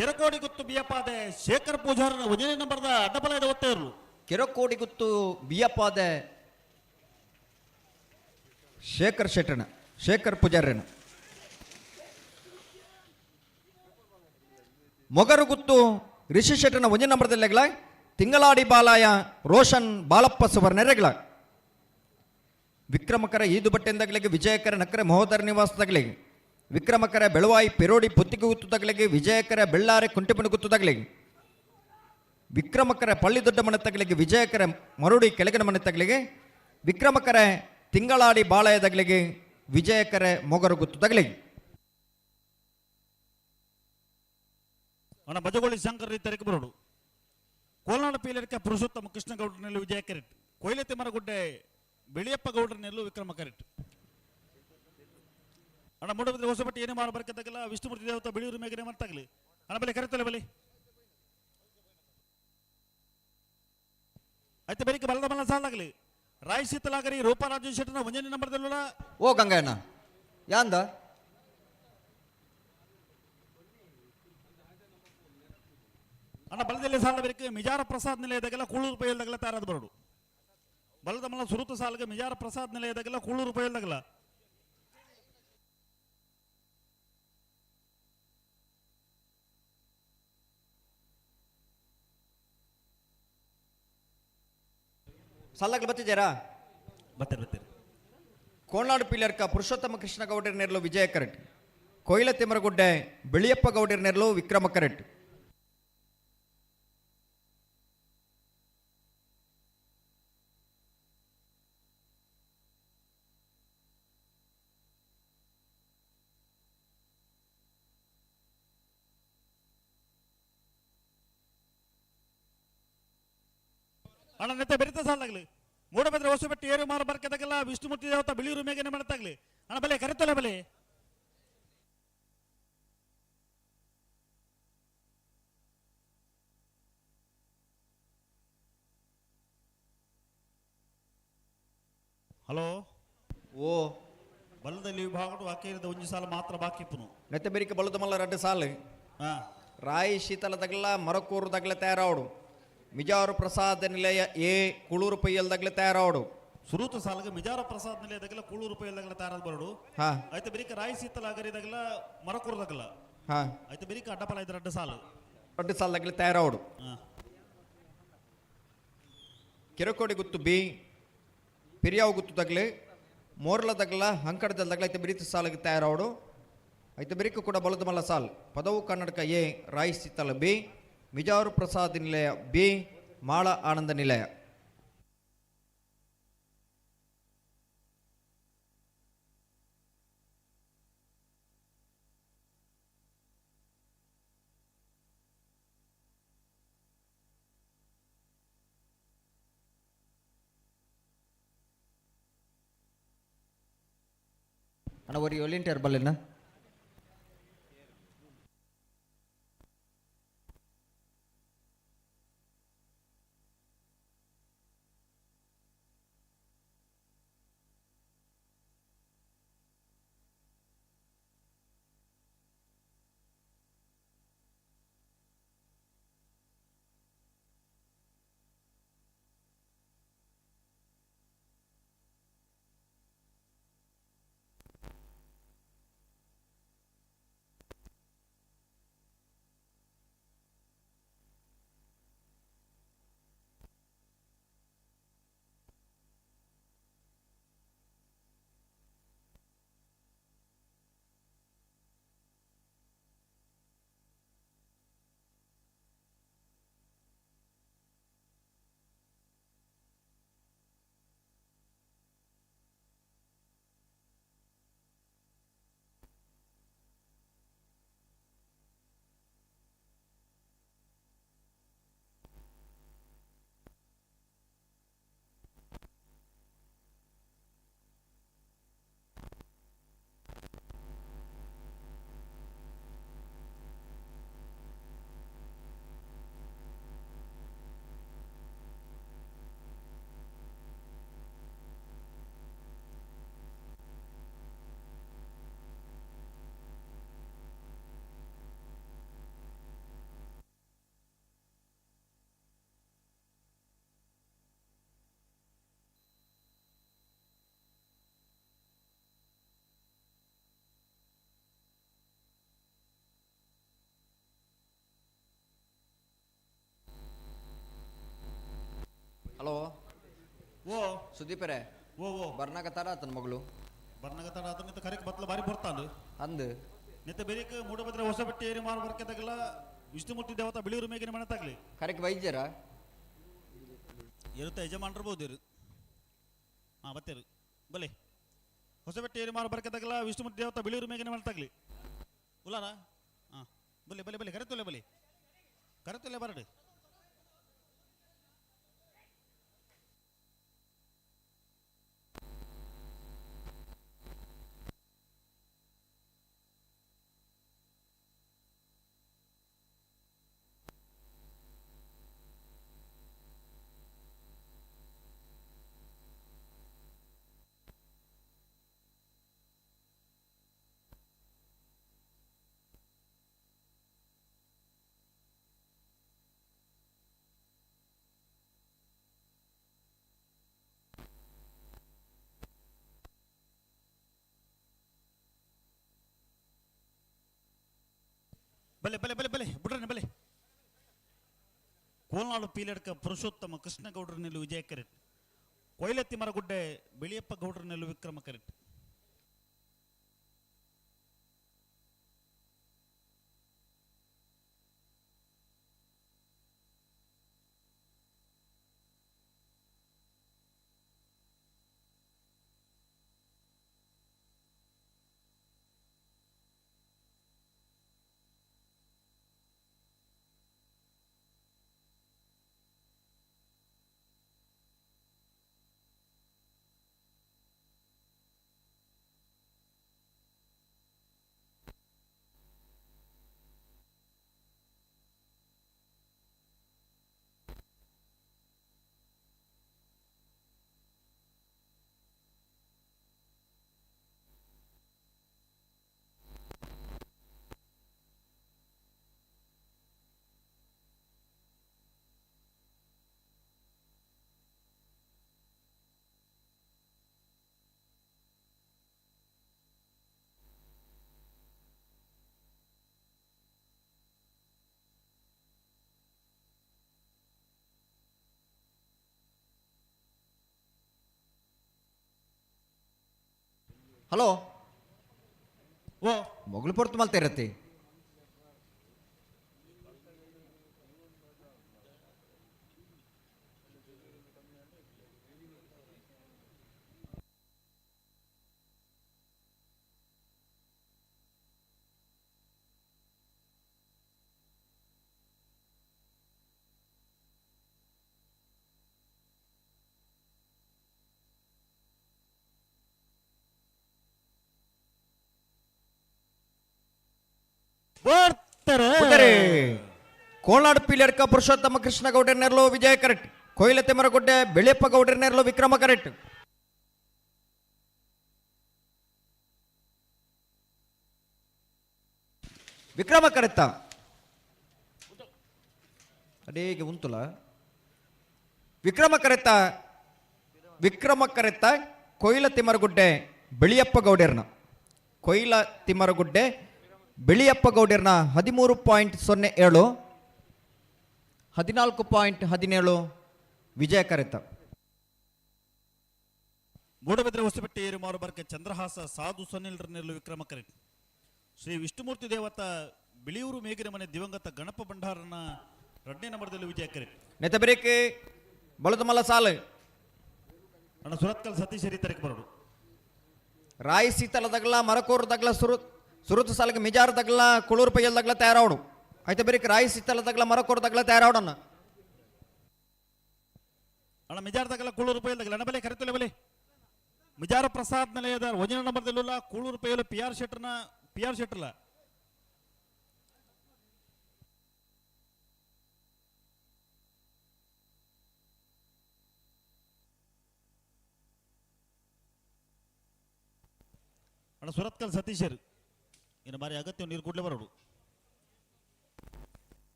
ಕೆರಕೋಡಿ ಗುತ್ತು ಬಿಯಪ್ಪಾದೆ ಶೇಖರ್ ಪೂಜಾರನ ಒಂದನೇ ನಂಬರ್ದ ಅಡ್ಡಬಲದ ಒತ್ತೆಯರು. ಕೆರಕೋಡಿ ಗುತ್ತು ಬಿಯಪ್ಪಾದೆ ಶೇಖರ್ ಶೆಟ್ಟರ್ನ, ಶೇಖರ್ ಪೂಜಾರ್ಯನ. ಮೊಗರುಗುತ್ತು ರಿಷಿ ಶೆಟ್ಟರ್ನ ಒಂದನೇ ನಂಬರ್ದಲ್ಲೆಗಳ ತಿಂಗಳಾಡಿ ಬಾಲಾಯ ರೋಷನ್ ಬಾಲಪ್ಪ ಸುವರ್ಣರೆಗಳ. ವಿಕ್ರಮಕರ ಈದುಬಟ್ಟೆಂದಗಳಿಗೆ ವಿಜಯಕರ ನಕರೆ ಮಹೋದರ ನಿವಾಸದಾಗಲಿಗೆ, ವಿಕ್ರಮಕರ ಬೆಳವಾಯಿ ಪೆರೋಡಿ ಪುತ್ತಿಗೆ ಗುತ್ತುದಾಗಲಿಗೆ, ವಿಜಯಕರ ಬೆಳ್ಳಾರೆ ಕುಂಟೆಪಣಿ ಗುತ್ತುದಾಗಲಿಗೆ, ವಿಕ್ರಮಕರ ಪಳ್ಳಿ ದೊಡ್ಡ ಮನೆ ತಗಲಿಗೆ, ವಿಜಯಕರ ಮರುಡಿ ಕೆಳಗಿನ ಮನೆ ತಗಲಿಗೆ, ವಿಕ್ರಮಕರ ತಿಂಗಳಾಡಿ ಬಾಳಯದಗಲಿಗೆ, ವಿಜಯಕರ ಮೊಗರು ಗುತ್ತುದಾಗಲಿಗೆ. ಅಣ್ಣ ಬಜಗೋಳಿ ಶಂಕರ್ ರೀತರಿಗೆ ಬರೋಡು. ಕೋಲ್ನಾಡು ಪೀಲರಿಕ ಪುರುಷೋತ್ತಮ ಕೃಷ್ಣಗೌಡರನೆಲ್ಲು ವಿಜಯ ಕರೆಟ್. ಕೊಯ್ಲೆ ತಿಮ್ಮರಗುಡ್ಡೆ ಬಿಳಿಯಪ್ಪ ಗೌಡರನೆಲ್ಲು ವಿಕ್ರಮ ಕರೆಟ್. ಅಣ್ಣ ಮೂಡಬಿದ್ರೆ ಹೊಸಪಟ್ಟಿ ಏನೇ ಮಾಡೋ ಬರ್ಕತ್ತಾಗಲ್ಲ ವಿಷ್ಣುಮೂರ್ತಿ ದೇವತ ಬಿಳಿಯೂರು ಮೇಘನೆ ಮಾಡ್ತಾಗಲಿ. ಅಣ್ಣ ಬಲೆ ಕರೆತಲೆ ಬಲಿ. ಆಯ್ತು ಬೆಳಿಗ್ಗೆ ಬಲದ ಬಲ ಸಾಲಾಗಲಿ. ರಾಯ್ ಶೀತಲಾಗರಿ ರೂಪಾ ರಾಜು ಶೆಟ್ಟನ ಒಂದನೇ ನಂಬರ್ದಲ್ಲ. ಓ ಗಂಗಣ್ಣ ಯಾಂದ ಅಣ್ಣ ಬಲದಲ್ಲಿ ಸಾಲ ಬೇಕು ಮಿಜಾರ ಪ್ರಸಾದ್ ನಿಲಯದಾಗೆಲ್ಲ ಕೂಳೂರು ಪೈಲ್ದಾಗೆಲ್ಲ ತಾರದ ಬರೋಡು. ಬಲದ ಮಲ್ಲ ಸುರುತ ಸಾಲಿಗೆ ಮಿಜಾರ ಪ್ರಸಾದ್ ನಿಲಯದಾಗೆಲ್ಲ ಕೂಳೂರು ಪೈಲ್ದಾಗಲ್ಲ. ಸಲ್ಲಗ್ಲು ಬತ್ತಿದ್ದೀರಾ? ಬತ್ತಾರೆ ಬತ್ತಾರೆ. ಕೋಲ್ನಾಡು ಪಿಲ್ಲರ್ಕ ಪುರುಷೋತ್ತಮ ಕೃಷ್ಣ ಗೌಡರ ನೆರಳು ವಿಜಯ ಕರೆಟ್. ಕೊಯ್ಲ ತಿಮರಗುಡ್ಡೆ ಬಿಳಿಯಪ್ಪ ಗೌಡರ ನೆರಳು ವಿಕ್ರಮ ಕರೆಟ್. ಅಣ್ಣ ನೆತ್ತೆ ಬೆರಿತ ಸಾಲಾಗ್ಲಿ ಮೂಡಬೆದ್ರೆ ಹೊಸಬೆಟ್ಟು ಏರು ಮಾರು ಬರ್ಕದಾಗಲ್ಲ ವಿಷ್ಣುಮೂರ್ತಿ ದೇವತ ಬಿಳಿಯೂರು ಮೇಘನೆ ಮಾಡ್ತಾಗ್ಲಿ. ಅಣ್ಣ ಬಲೆ ಕರೆತಲ್ಲ ಬಲೆ. ಹಲೋ ಓ ಬಲದಲ್ಲಿ ವಿಭಾಗಡು ಅಕೇರಿದ ಒಂಜಿ ಸಾಲ ಮಾತ್ರ ಬಾಕಿ ಇಪ್ಪುನು. ನೆತ್ತೆ ಬೆರಿಕೆ ಬಲದ ಮಲ್ಲ ರಡ್ಡು ಸಾಲು. ರಾಯಿ ಶೀತಲ ತಗಲ ಮರಕೂರು ತಗಲ ತಯಾರಾವಡು. ಮಿಜಾರು ಪ್ರಸಾದ್ ನಿಲಯ ಎ ಕುಳೂರು ಪೈಯಲ್ ತಗಲ ತಯಾರಾವಡು. ಸುರೂತ ಸಾಲಗ ಮಿಜಾರ ಪ್ರಸಾದ್ ನಿಲಯ ತಗಲ ಕೂಳೂರು ಪೈಯಲ್ ತಗಲ ತಯಾರಾದ ಬರಡು. ಐತೆ ಬೆರಿಕೆ ರಾಯಿ ಶೀತಲ ಅಗರಿ ತಗಲ ಮರಕೂರು ತಗಲ. ಐತೆ ಬೆರಿಕೆ ಅಡ್ಡಪಲ ಐತೆ ರಡ್ಡು ಸಾಲು. ರಡ್ಡು ಸಾಲು ತಗಲ ತಯಾರಾವಡು. ಕಿರಕೋಡಿ ಗುತ್ತು ಬಿ ಪಿರಿಯಾವು ಗುತ್ತು ತಗಲೆ ಮೋರ್ಲ ತಗಲ ಹಂಕಡದಲ್ಲಿ ತಗಲ ಐತೆ ಬಿರಿತ ಸಾಲಿಗೆ ತಯಾರಾವಡು. ಐತೆ ಬಿರಿಕು ಕೂಡ ಬಲದ ಮಲ್ಲ ಸಾಲ್. ಪದವು ಕನ್ನಡಕ ಎ ರಾಯಿ ಶೀತಲ ಬಿ ಮಿಜಾರು ಪ್ರಸಾದ್ ನಿಲಯ ಬಿ ಮಾಳ ಆನಂದ ನಿಲಯ. ಅಣ್ಣ ಒರಿ ವಾಲಂಟಿಯರ್ ಬಲ್ಲೆನ? ಹಲೋ ಓ ಸುದೀಪರೇ. ಓ ಓ ಬರ್ನಾಗ ತಡ ಆತನ ಮಗಳು. ಬರ್ನಾಗ ತಡ ಆತನ ನಿತ್ತ ಕರೆಕ್ ಬತ್ಲ ಬಾರಿ ಬರ್ತಾನು ಅಂದು ನಿತ್ತ ಬೆರಿಕ್ ಮೂಡಬದ್ರೆ ಹೊಸಬೆಟ್ಟಿ ಏರಿ ಮಾರು ಬರ್ಕೆ ತಗಲ ವಿಷ್ಣುಮೂರ್ತಿ ದೇವತಾ ಬಿಳಿಯೂರು ಮೇಗಿನ ಮನೆ ತಗಲಿ. ಕರೆಕ್ ಬೈಜರ ಇರುತ್ತೆ ಯಜಮಾನ್ರಬಹುದು ಇರು. ಹಾ ಬತ್ತೇರು ಬಲೆ ಹೊಸಬೆಟ್ಟಿ ಏರಿ ಮಾರು ಬರ್ಕೆ ತಗಲ ವಿಷ್ಣುಮೂರ್ತಿ ದೇವತಾ ಬಿಳಿಯೂರು ಮೇಗಿನ ಮನೆ ತಗಲಿ. ಉಲ್ಲಾರ ಹಾ ಬಲೆ ಬಲೆ ಬಲೆ ಕರೆತೊಲೆ ಬಲೆ ಕರೆತೊಲೆ ಬರಡು. ಬಲೆ ಬಲೆ ಬಲೆ ಬಲೆ ಬಿಡ್ರನೆ ಬಲೆ. ಕೋಲ್ನಾಡು ಪೀಲಡ್ಕ ಪುರುಷೋತ್ತಮ ಕೃಷ್ಣಗೌಡರ ನಿಲ್ಲು ವಿಜಯ ಕರೆಟ್. ಕೊಯ್ಲತ್ತಿ ಮರಗುಡ್ಡೆ ಬಿಳಿಯಪ್ಪ ಗೌಡ್ರನೆಲ್ಲು ವಿಕ್ರಮ ಕರೆಕ್ಟ್. ಹಲೋ ಓ ಮೊಗಲು ಪೊರ್ತು ಮಲ್ತೆ ಇರತ್ತಿ. ಕೋಲ್ನಾಡು ಪಿಲಿಯಡ್ಕ ಪುರುಷೋತ್ತಮ ಕೃಷ್ಣ ಗೌಡರ್ನೆರ್ಲು ವಿಜಯ ಕರೆಕ್ಟ್. ಕೊಯ್ಲ ತಿಮ್ಮರಗುಡ್ಡೆ ಬೆಳಿಯಪ್ಪ ಗೌಡರ್ನೆರ್ಲು ವಿಕ್ರಮ ಕರೆಕ್ಟ್. ವಿಕ್ರಮ ಕರೆಕ್ತ ಅಡೇಗೆ ಉಂತುಲ ವಿಕ್ರಮ ಕರೆತ್ತ ವಿಕ್ರಮ ಕರೆತ್ತ ಕೊಯ್ಲ ತಿಮ್ಮರಗುಡ್ಡೆ ಬಿಳಿಯಪ್ಪ ಗೌಡರ್ನ ಕೊಯ್ಲ ತಿಮ್ಮರಗುಡ್ಡೆ ಬಿಳಿಯಪ್ಪ ಗೌಡರ್ನ 13.07 14.17 ವಿಜಯ ಕರೆತ. ಮೂಡಬಿದ್ರೆ ಹೊಸಪೆಟ್ಟೆ ಏರುಮಾರು ಬರ್ಕೆ ಚಂದ್ರಹಾಸ ಸಾಧು ಸನಿಲ್ರನೆಲ್ಲು ವಿಕ್ರಮ ಕರೆಟ್. ಶ್ರೀ ವಿಷ್ಣುಮೂರ್ತಿ ದೇವತ ಬಿಳಿಯೂರು ಮೇಗಿನ ಮನೆ ದಿವಂಗತ ಗಣಪ ಭಂಡಾರನ 2ನೇ ನಂಬರ್ದಲ್ಲಿ ವಿಜಯ ಕರೆಟ್. ನೆತಬರೇಕೆ ಬಳದಮಲ್ಲ ಸಾಲು ಅಣ್ಣ ಸುರತ್ಕಲ್ ಸತೀಶ್ ತರಕ್ಕೆ ಬರೋಡು. ರಾಯಿ ಸೀತಲದಗಲ ಮರಕೂರು ದಗ್ಲ ಸುರುತು ಸಾಲಿಗೆ ಮಿಜಾರ್ ದಗ್ಲ ಕುಳೂರು ಪೈಯಲ್ ದಗ್ಲ ತಯಾರಾವಡು. ಆಯ್ತಾ ಬೇರೆ ರಾಯಿ ಸೀತಲ ದಗ್ಲ ಮರಕೂರು ದಗ್ಲ ತಯಾರಾವಡಣ್ಣ. ಅಣ್ಣ ಮಿಜಾರ್ ದಗ್ಲ ಕುಳೂರು ಪೈಯಲ್ ದಗ್ಲ ಅಣ್ಣ ಬಲೆ ಕರೆತಲೆ ಬಲೆ ಮಿಜಾರ ಪ್ರಸಾದ್ ನಿಲಯದ ಒಂದನೇ ನಂಬರ್ದಲ್ಲೂ ಕೂಳೂರು ಪೈಯಲು ಪಿ ಆರ್ ಶೆಟ್ಟರ್ನ ಪಿ ಆರ್ ಶೆಟ್ಟರ್ಲ. ಅಣ್ಣ ಸುರತ್ಕಲ್ ಸತೀಶರು ಇನ್ನು ಬಾರಿ ಅಗತ್ಯ ನೀರು ಕೂಡಲೇ ಬರೋಡು.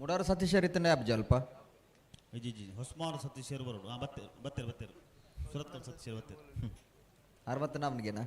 Mudaru ಸತೀಶರ್ ಇತ್ತನೆ ಅಬ್ಜಲ್ಪ G G Hosmaru ಸತೀಶರು ಬರೋಡು. ಹಾಂ ಬತ್ತೇರು ಬತ್ತೇರು ಬತ್ತೇರು ಸುರತ್ಕಲ್ ಸತೀಶರು ಬತ್ತೇರು. ಅರವತ್ತು ನಮ್ಗೇನಾ?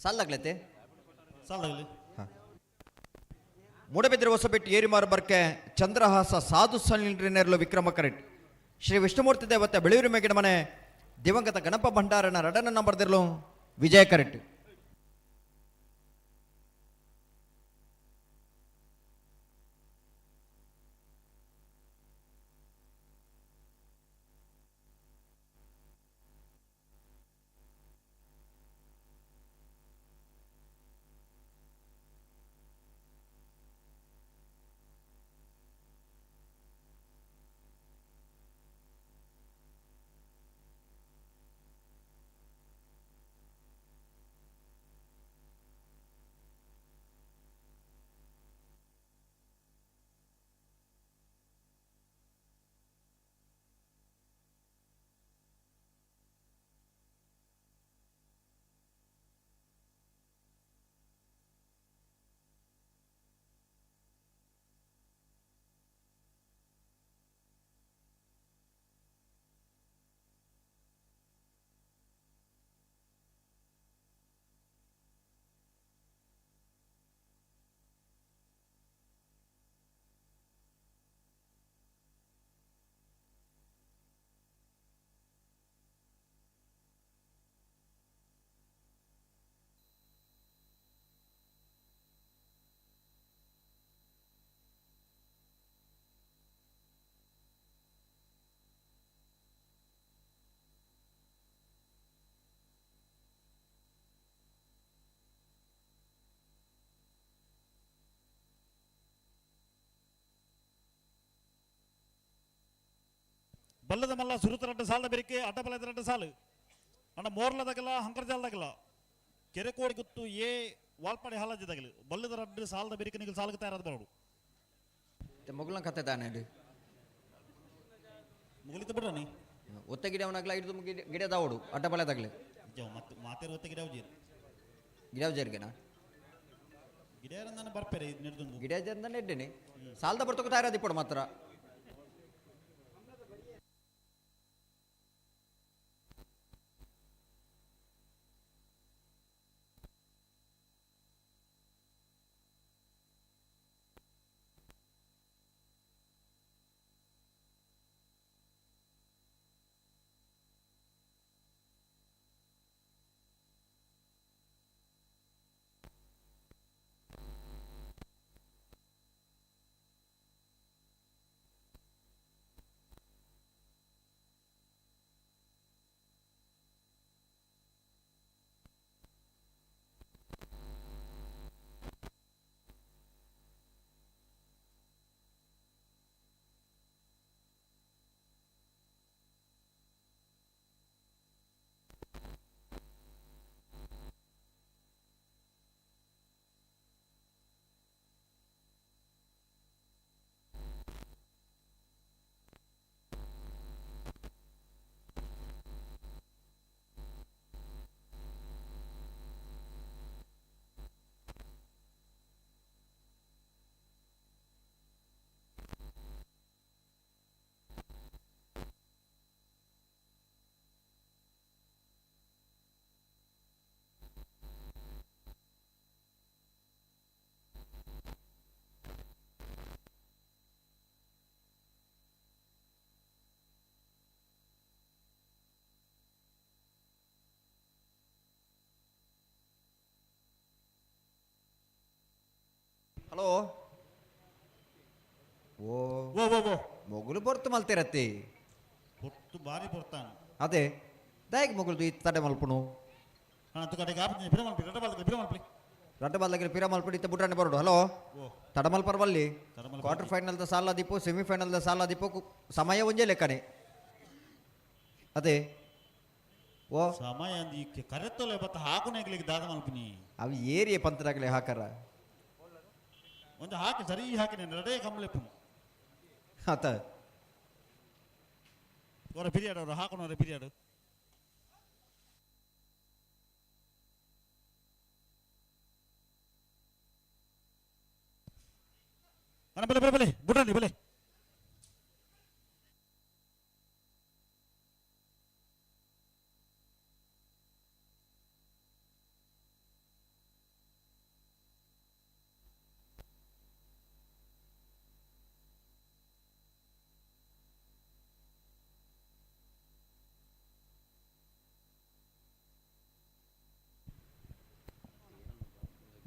ಸಾಲಾಗ್ಲತ್ತೆ ಸಾಲಾಗಲಿ. ಮೂಡಬಿದ್ರೆ ಹೊಸಬೆಟ್ಟು ಏರಿಮಾರು ಬರ್ಕೆ ಚಂದ್ರಹಾಸ ಸಾಧು ಸನಿಲ್ರಿನೆರ್ಲು ವಿಕ್ರಮ ಕರೆಟ್. ಶ್ರೀ ವಿಷ್ಣುಮೂರ್ತಿ ದೇವತೆ ಬೆಳೆಯೂರು ಮೇಗಿನ ಮನೆ ದಿವಂಗತ ಗಣಪ ಭಂಡಾರನ ರಡನ ನಂಬರ್ದಿರಲು ವಿಜಯ ಕರೆಟ್. ಬಲ್ಲದ ಮಲ್ಲ ಸುರುತ ರಡ್ಡು ಸಾಲದ ಬೆರಿಕೆ ಅಡ್ಡಬಲದ ರಡ್ಡು ಸಾಲು ಅಣ್ಣ ಮೋರ್ಲದಾಗಲ ಹಂಕರ್ಜಾಲದಾಗಲ ಕೆರೆಕೋಡಿ ಗುತ್ತು ಎ ವಾಲ್ಪಾಡಿ ಹಾಲಾಜಿದಾಗಲಿ ಬಲ್ಲದ ರಡ್ಡು ಸಾಲದ ಬೆರಿಕೆ ನಿಗಲ್ ಸಾಲಕ್ಕೆ ತಯಾರಾದ ಬರೋಡು ಮೊಗಲನ ಕತೆ ತಾನೆ ಅದು ಮುಗಲಿತ ಬಿಡ್ರ ನೀ ಒತ್ತ ಗಿಡ ಅವನಾಗ್ಲ ಹಿಡಿದು ಗಿಡ ದಾವಡು ಅಡ್ಡ ಬಲದಾಗಲಿ ಮತ್ತೆ ಮಾತೇರು ಒತ್ತ ಗಿಡ ಜೀರು ಗಿಡ ಜರ್ಗೆನಾ ಗಿಡ ನಾನು ಬರ್ಪೇರೆ ಇದು ನೆಡ್ದು ಗಿಡ ಜರ್ನ ನೆಡ್ಡೇನೆ ಸಾಲದ ಬರ್ತಕ್ಕ ತಯಾರಾದಿಪ್ಪಡು ಮಾತ್ರ. ಹಲೋ ಓ ಓ ಓ ಓ ಮೊಗಲು ಬೊರ್ತು ಮಲ್ತಿರತ್ತಿ ಪೊರ್ತು ಬಾರಿ ಪೊರ್ತಾನ ಅದೇ ದಾಯಕ್ ಮೊಗಲು ಈ ತಡೆ ಮಲ್ಪುನು ಅಣ್ಣ ತುಕಡೆಗೆ ಆಪಿ ಪಿರ ಮಲ್ಪಿ ರಡ್ಡ ಬಾಲ್ಗೆ ಪಿರ ಮಲ್ಪಿ ರಡ್ಡ ಬಾಲ್ದಾಗೆ ಪಿರ ಮಲ್ಪಡಿ ಇತ್ತ ಬುಟ್ರಾಣೆ ಬರೋಡು ಹಲೋ ಓ. ತಡ ಮಲ್ಪರ್ ಬಲ್ಲಿ ತಡ ಕ್ವಾರ್ಟರ್ ಫೈನಲ್ the ಸಾಲ ದೀಪು ಸೆಮಿಫೈನಲ್ the ಸಾಲ ದೀಪು ಸಮಯ ಒಂಜೇ ಲೆಕ್ಕನೆ ಅದೇ ಓ ಸಮಯ ಅಂದ್ ಈ ಕರೆತ್ತೊಲೆ ಬತ್ತ ಹಾಕುನೇಗ್ಲಿಗೆ ದಾದ ಮಲ್ಪಿನಿ ಅವು ಏರಿಯ ಪಂತದಾಗಲೇ ಹಾಕರ ಒಂದು ಹಾಕಿ ಸರಿ ಹಾಕಿ ನಾನು ರಡೇ ಕಂಬಲೆಪ್ಪು ಆತ ಅವರ ಪಿರಿಯಡ್ ಅವರು ಹಾಕೋಣ ಪಿರಿಯಡ್ ಅಣ್ಣ ಬಲೆ ಬಲೆ ಬಲೆ ಬುಡ್ರಂಡಿ ಬಲೆ.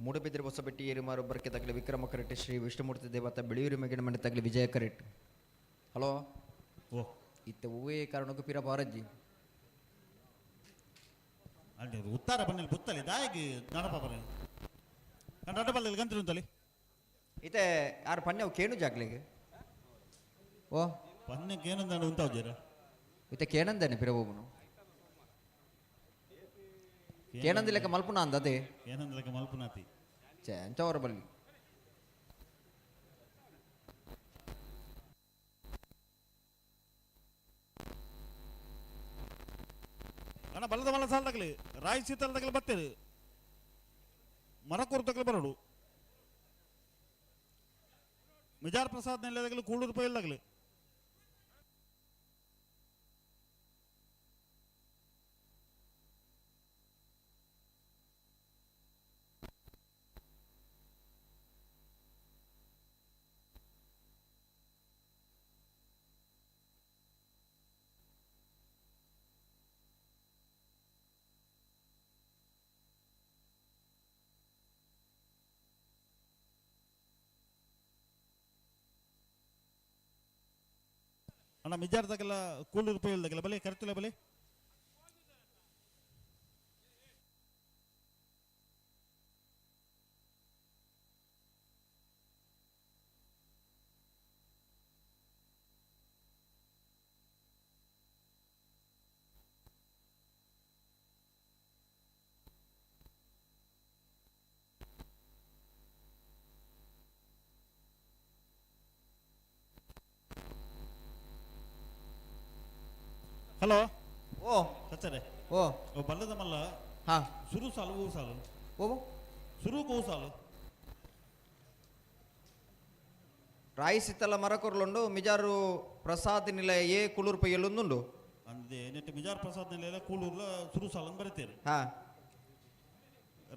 ಮೂಡಬಿದ್ರೆ ಹೊಸಬೆಟ್ಟಿ ಏರುಮಾರು ಬರ್ಕೆ ತಗಲಿ ವಿಕ್ರಮ ಕರೆಟ್ ಶ್ರೀ ವಿಷ್ಣುಮೂರ್ತಿ ದೇವತ ಬಿಳಿಯೂರು ಮೆಗಿನ ಮನೆ ತಗಲಿ ವಿಜಯ ಕರೆಟ್. ಹಲೋ? ಓ. ಇತ್ತ ಹೂವೇ ಕಾರಣಕ್ಕೂ ಪಿರ ಬಾರಜ್ಜಿ. ಅಲ್ಲಿ ಉತ್ತರ ಬನ್ನಿ ಬುತ್ತಲಿ ದಾಯಿಗೆ ನಡಪ ಬರ ನಡ ಬಲ್ಲ ಗಂತ್ರಿ ಉಂತಲಿ. ಇತ್ತೆ ಯಾರು ಪನ್ಯವು ಕೇಣು ಜಾಗ್ಲಿಗೆ? ಓ. ಪನ್ನೆ ಕೇನಂದಾಣ ಉಂತಾವ್ ಜರ. ಇತ್ತೆ ಕೇನಂದೇನೆ ಪಿರ ಹೋಗುನು ಕೇನಂದಿ ಲೆಕ್ಕ ಮಲ್ಪುನ ಅಂದದೆ ಕೇನಂದ ಲೆಕ್ಕ ಮಲ್ಪುನಾತಿ. ಛೇ ಅಂಚವರ ಬಲ್ಲಿ. ಅಣ್ಣ ಬಲ್ಲದ ಮಲ್ಲ ಸಾಲ ತಗಲಿ ರಾಯಿ ಸೀತಲ್ ತಗಲಿ ಬತ್ತೇರಿ ಮರಕೂರು ತಗಲಿ ಬರೋಡು ಮಿಜಾರ್ ಪ್ರಸಾದ್ ನೆಲೆ ತಗಲಿ ಕೂಳೂರು ಪೈಲ್ ತಗಲಿ. ಅಣ್ಣ ಮಿಜಾರ್ ತಗಲ ಕೂಳೂರು ಪೈಲ್ ತಗಲ ಬಲೆ ಕರೆತುಲೆ ಬಲೆ. ಹಲೋ. ಓ. ಸಚ್ಚರೆ. ಓ. ಓ ಬಲ್ಲದ ಮಲ್ಲ. ಹಾ. ಸುರು ಸಾಲು ಹೂ ಸಾಲು. ಓ. ಸುರು ಕೋ ಸಾಲು. ರಾಯಿಸಿತ್ತಲ ಮರಕೊರ್ಲುಂಡು ಮಿಜಾರು ಪ್ರಸಾದ್ ನಿಲಯ ಎ ಕುಳೂರು ಪೈಯಲ್ಲೊಂದುಂಡು. ಅಂದೆ ನೆಟ್ ಮಿಜಾರ್ ಪ್ರಸಾದ್ ನಿಲಯ ಕೂಳೂರ್ಲ ಸುರು ಸಾಲ ಬರೀತೇನೆ. ಹಾ.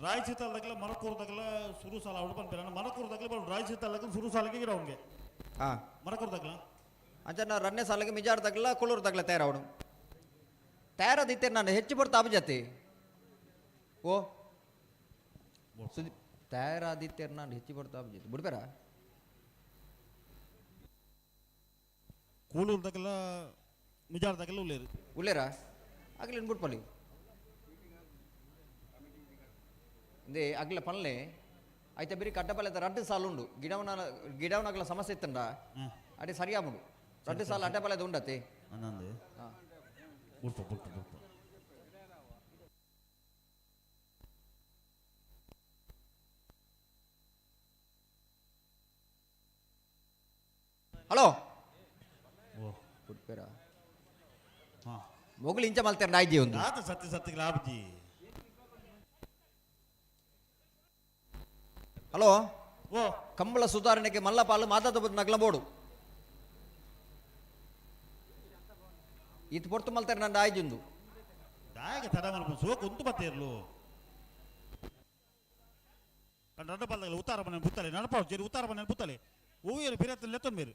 ರಾಯ್ ಸೀತಾಲ್ ಮರಕೂರು ದಗಲ ಸುರು ಸಾಲ ಅವಳು ಪನ್ಪೇರ ಮರಕೂರು ದಗಲ ಬರು ರಾಯ್ ಸೀತಾಲ್ ಸುರು ಸಾಲಕ್ಕೆ ಗಿರವಂಗೆ. ಹಾ. ಮರಕೂರು ದಗಲ. ಅಂಚ ರನ್ನೆ ಸಾಲಗೆ ಮಿಜಾರ್ ದಗಲ ಕುಳೂರು ದಗಲ ತಯಾರವನು. ತಯಾರದಿತ್ತೆ ನಾನು ಹೆಚ್ಚು ಬರ್ತಾ ಅಭಿಜಾತಿ. ಓ. ಸುದೀಪ್ ತಯಾರಾದಿತ್ತೇರ್ ನಾನು ಹೆಚ್ಚು ಬರ್ತಾ ಅಭಿಜಾತಿ ಬಿಡ್ಬೇರ. ಕೂಳೂರು ದಗಲ ಮಿಜಾರ್ ದಗಲ ಉಳ್ಳೇರು. ಉಳ್ಳೇರಾ? ಅಗಲೇನು ಬಿಟ್ಪಲ್ಲಿ ಇಂದೇ ಅಗ್ಲ ಪನ್ಲೆ ಐತೆ ಬಿರಿ ಕಡ್ಡಪಲ್ಲೆ ರಡ್ಡು ಸಾಲು ಉಂಡು ಗಿಡವನ ಗಿಡವನಗಲ ಸಮಸ್ಯೆ ಇತ್ತಂಡ ಅಡೆ ಸರಿಯಾಮುಂಡು ರಡ್ಡು ಸಾಲು ಅಡ್ಡಪಲ್ಲೆದ ಉಂಡತೆ. ಅಂದಂದೆ ಬುಡ್ಪ ಬುಡ್ಪ ಬುಡ್ಪ. ಹಲೋ. ಓ. ಬಿಡ್ಬೇರ. ಮೊಗಲು ಇಂಚ ಮಲ್ತಾರೆ ನಾಯ್ಜಿ ಒಂದು. ಆತ ಸತ್ಯ ಸತ್ಯ ಲಾಭಜಿ. ಹಲೋ. ಓ. ಕಂಬಳ ಸುಧಾರಣೆಗೆ ಮಲ್ಲಪಾಲು ಮಾತಾದ ನಗಲ ಬೋಡು ಇತ್ತು ಪೊರ್ತು ಮಲ್ತಾರೆ ನನ್ನ ಆಯ್ಜುಂದು. ದಾಯಕ ತಡ ಮಲ್ಪ ಸೋಕು ಉಂತು ಬತ್ತೇರ್ಲು. ರಡ್ಡ ಪಲ್ದಗಲ ಉತ್ತಾರ ಮನೆ ಬುತ್ತಲೆ ನಡಪಾವು ಜೇರಿ ಉತ್ತಾರ ಮನೆ ಬುತ್ತಲೆ ಹೂವಿನ ಪಿರತ್ತಲ್ಲಿ ಲೆತ್ತೊಂದು ಮೇರು.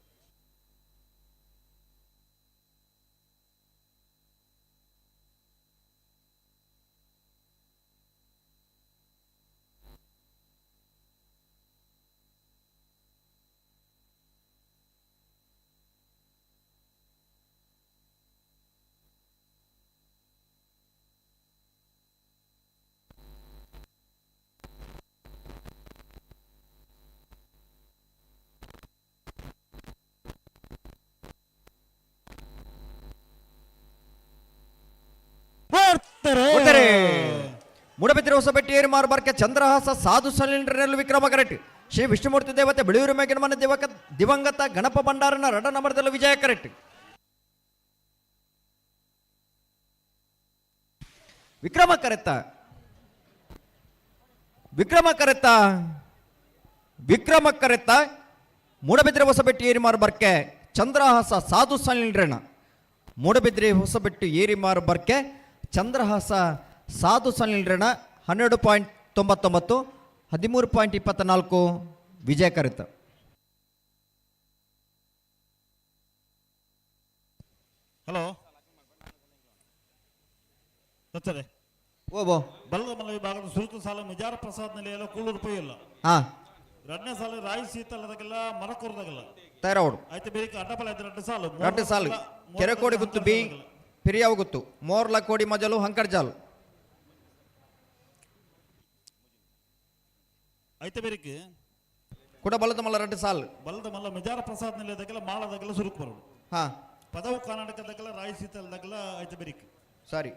ಮೂಡಬಿದ್ರೆ ಹೊಸಬೆಟ್ಟಿ ಏರಿಮಾರು ಬರ್ಕೆ ಚಂದ್ರಹಾಸ ಸಾಧು ಸಲಿಂಡ್ರನಲ್ಲಿ ವಿಕ್ರಮ ಕರೆಟ್ ಶ್ರೀ ವಿಷ್ಣುಮೂರ್ತಿ ದೇವತೆ ಬಿಳಿಯೂರು ಮೇಗಿನ ದೇವಕ ದಿವಂಗತ ಗಣಪ ಭಂಡಾರನ ರಡ ನಮರದಲ್ಲಿ ವಿಜಯ ಕರೆಟ್ ವಿಕ್ರಮ ಕರೆತ್ತ ವಿಕ್ರಮ ಕರೆತ್ತ ವಿಕ್ರಮ ಕರೆತ್ತ ಮೂಡಬಿದ್ರೆ ಹೊಸಬೆಟ್ಟಿ ಏರಿಮಾರು ಬರ್ಕೆ ಚಂದ್ರಹಾಸ ಸಾಧು ಸಲಿಂಡ್ರನ ಮೂಡಬಿದ್ರೆ ಹೊಸಬೆಟ್ಟು ಏರಿಮಾರು ಬರ್ಕೆ ಚಂದ್ರಹಾಸ ಸಾಧು ಸನಿಲ್ರಣ 12.99 13.24 ವಿಜಯ ಕರಿತ. ಹಲೋ. ಸತ್ತರೆ. ಓಬೋ. ಬಲ್ಲದ ಮಲ್ಲ ವಿಭಾಗದ ಸುರುತು ಸಾಲ ಮಿಜಾರ ಪ್ರಸಾದ್ ನಿಲಯ ಕೂಳೂರು ಪೈಯಲ್ಲ. ಹಾ. ಎರಡನೇ ಸಾಲ ರಾಯಿ ಸೀತಲದಗೆಲ್ಲ ಮರಕೂರದಾಗಲ್ಲ. ತಯಾರವಡು. ಆಯ್ತು ಬೇರೆ ಅಡ್ಡಪಲ ಆಯ್ತು ಎರಡು ಸಾಲು. ಎರಡು ಸಾಲು. ಕೆರೆಕೋಡಿ ಗುತ್ತು ಬಿ ಪಿರಿಯಾವ ಗುತ್ತು ಮೋರ್ಲ ಕೋಡಿ ಮಜಲು ಹಂಕರ್ಜಾಲ್. ಐತೆ ಬೇರಿಕೆ ಕೂಡ ಬಲದ ಮಲ್ಲ ಎರಡು ಸಾಲು. ಬಲದ ಮಲ್ಲ ಮಿಜಾರ ಪ್ರಸಾದ್ ನಿಲಯದಾಗೆಲ್ಲ ಮಾಳದಾಗೆಲ್ಲ ಸುರುಕು ಬರೋದು. ಹಾ. ಪದವು ಕರ್ನಾಟಕದಾಗೆಲ್ಲ ರಾಯಿ ಸೀತಲದಾಗೆಲ್ಲ ಐತೆ ಬೇರಿಕೆ. ಸರಿ.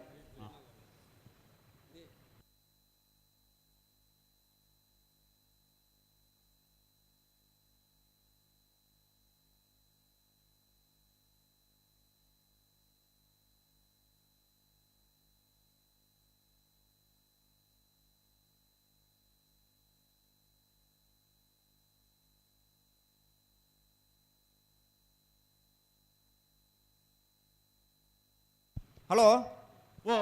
ಹಲೋ. ಓ.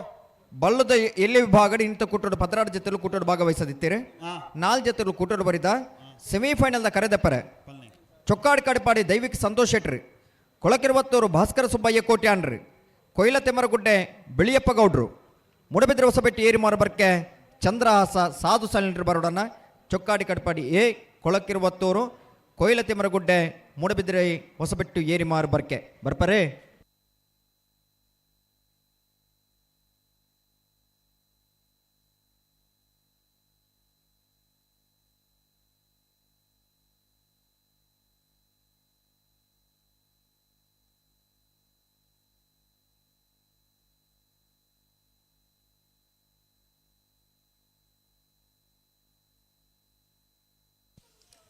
ಬಲ್ಲದ ಎಲ್ಲಿ ವಿಭಾಗಡ್ ಇಂಥ ಕೂಟೋಡು 16 ಜೊತೆಲು ಕೂಟೋಡು ಭಾಗವಹಿಸದಿತ್ತೀರಿ. 4 ಜೊತೆಲು ಕೂಟೋಡು ಬರಿದ ಸೆಮಿಫೈನಲ್ದ ಕರೆದಪ್ಪರೆ ಚೊಕ್ಕಾಡ್ ಕಡಪಾಡಿ ದೈವಿಕ ಸಂತೋಷ್ ಶೆಟ್ರಿ ಕೊಳಕಿರುವತ್ತೂರು ಭಾಸ್ಕರ ಸುಬ್ಬಯ್ಯ ಕೋಟ್ಯಾನ್ರಿ ಕೊಯ್ಲ ತೆಮ್ಮರಗುಡ್ಡೆ ಬಿಳಿಯಪ್ಪ ಗೌಡ್ರು ಮೂಡಬಿದ್ರೆ ಹೊಸಬೆಟ್ಟಿ ಏರಿಮಾರು ಬರ್ಕೆ ಚಂದ್ರಹಾಸ ಸಾಧು ಸಲಿಂಡ್ರು ಬರೋಡನ್ನ ಚೊಕ್ಕಾಡಿ ಕಡಪಾಡಿ ಎ ಕೊಳಕಿರುವತ್ತೂರು ಕೊಯ್ಲ ತಿಮ್ಮರಗುಡ್ಡೆ ಮೂಡಬಿದ್ರೆ ಹೊಸಬೆಟ್ಟು ಏರಿಮಾರು ಬರ್ಕೆ ಬರ್ಪರೇ.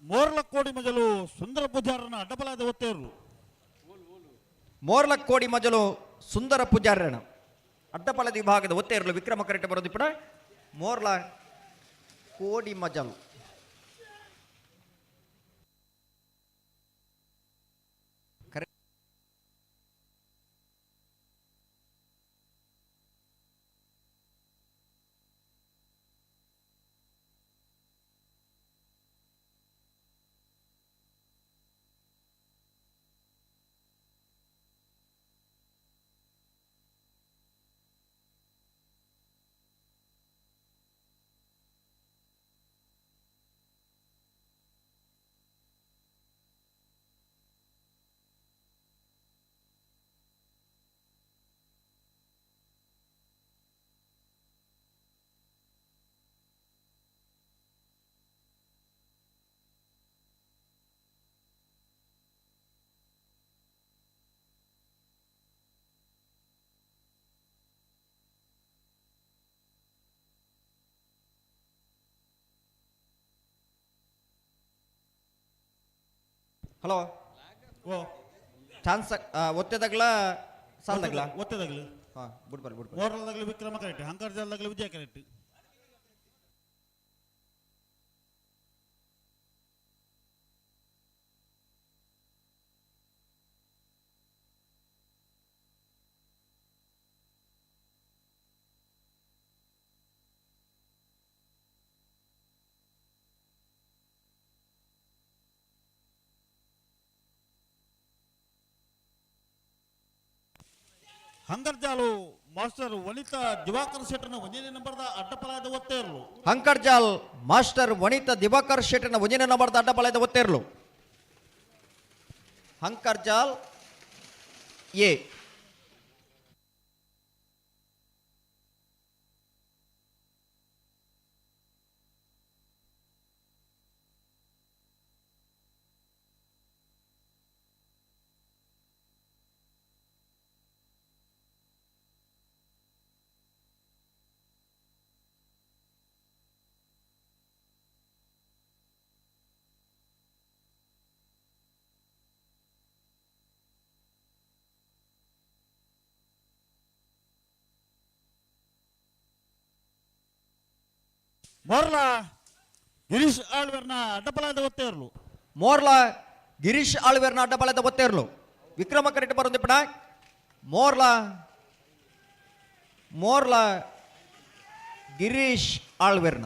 ಮೋರ್ಲಕ್ಕೋಡಿ ಮಜಲು ಸುಂದರ ಪೂಜಾರನ ಅಡ್ಡಬಲಾದ ಒತ್ತೇರು. ಮೋರ್ಲಕ್ಕೋಡಿ ಮಜಲು ಸುಂದರ ಪೂಜಾರ್ಯನ ಅಡ್ಡಪಾಲದ ವಿಭಾಗದ ಒತ್ತೆಯರ್ಲು ವಿಕ್ರಮ ಕರೆಟ್ ಬರೋದಿಪ್ಪಡ ಮೋರ್ಲಾ ಕೋಡಿ ಮಜಲ್. ಹಲೋ ಓ ಚಾನ್ಸ್ ಒತ್ತೆದಾಗ್ಲ ಸಾಲ್ದಾಗ್ಲ ಒತ್ತೆದಾಗ್ಲು. ಹಾಂ ಬುಡ್ಬಲ್ ಬುಡ್ಬಲ್. ಮೋರಲ್ದಾಗ್ಲು ವಿಕ್ರಮ ಕರೆಕ್ಟ್, ಹಂಕರ್ಜಾಲ್ದಾಗ್ಲು ವಿಜಯ ಕರೆಕ್ಟ್. ಹಂಗರ್ಜಾಲು ಮಾಸ್ಟರ್ ವನಿತಾ ದಿವಾಕರ್ ಶೆಟ್ಟರ್ನ ಒಂದನೇ ನಂಬರ್ದ ಅಡ್ಡಪಲಾಯದ ಒತ್ತೇರ್ಲು. ಹಂಕರ್ಜಾಲ್ ಮಾಸ್ಟರ್ ವನಿತಾ ದಿವಾಕರ್ ಶೆಟ್ಟರ್ನ ಒಂದನೇ ನಂಬರ್ದ ಅಡ್ಡಪಲಾಯದ ಒತ್ತೇರ್ಲು. ಹಂಕರ್ಜಾಲ್ ಎ. ಮೋರ್ಲಾ ಗಿರೀಶ್ ಆಳ್ವೆರ್ನ ಅಡ್ಡಪಲಾಯದ ಒತ್ತೇರ್ಲು. ಮೋರ್ಲಾ ಗಿರೀಶ್ ಆಳ್ವೆರ್ನ ಅಡ್ಡಪಲಾಯದ ಒತ್ತೇರ್ಲು. ವಿಕ್ರಮ ಕರೆಕ್ಟ್ ಬರೋದಿಪ್ಪಡ ಮೋರ್ಲಾ ಮೋರ್ಲಾ ಗಿರೀಶ್ ಆಳ್ವೆರ್ನ.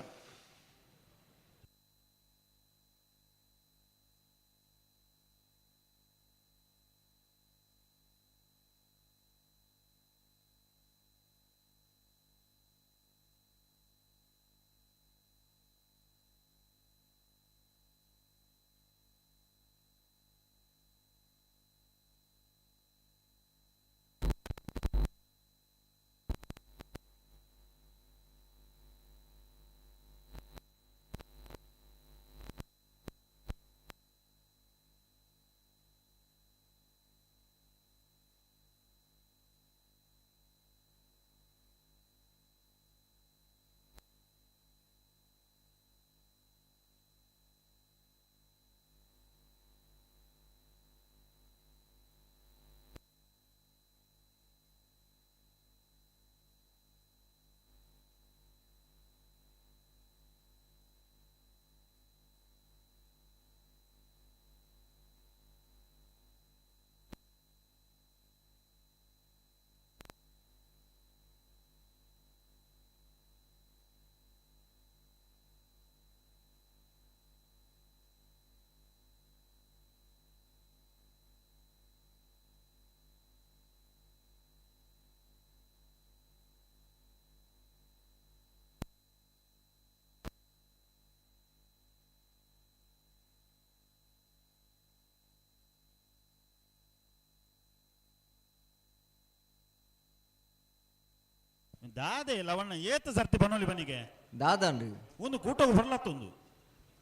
ದಾದೆ ಲವಣ್ಣ ಏತ್ ಸರ್ತಿ ಬನೋಲಿ ಬನಿಗೆ ದಾದನ್ರಿ ಒಂದು ಕೂಟವು ಬರ್ಲತ್ತೊಂದು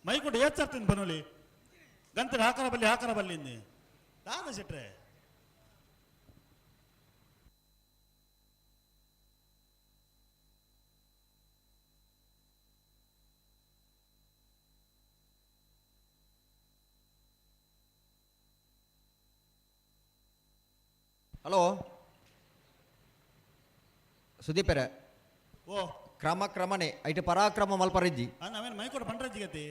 ಮೈಕೊಂಡು ಏತ್ ಸರ್ತಿ ಬನೋಲಿ ಗಂತರ ಹಾಕರ ಬಲ್ಲಿ ಹಾಕರ ಬಲ್ಲಿ ಇಂದು ದಾದ ಶೆಟ್ರೆ. ಹಲೋ ಸುದೀಪೆರೆ ಓ ಕ್ರಮ ಕ್ರಮನೆ ಐಟ್ ಪರಾಕ್ರಮ ಮಲ್ಪರಿಜ್ಜಿ ಅವೇನು ಮೈಕೋಡ್ ಬಂಡ್ರಜ್ಜಿಗತಿ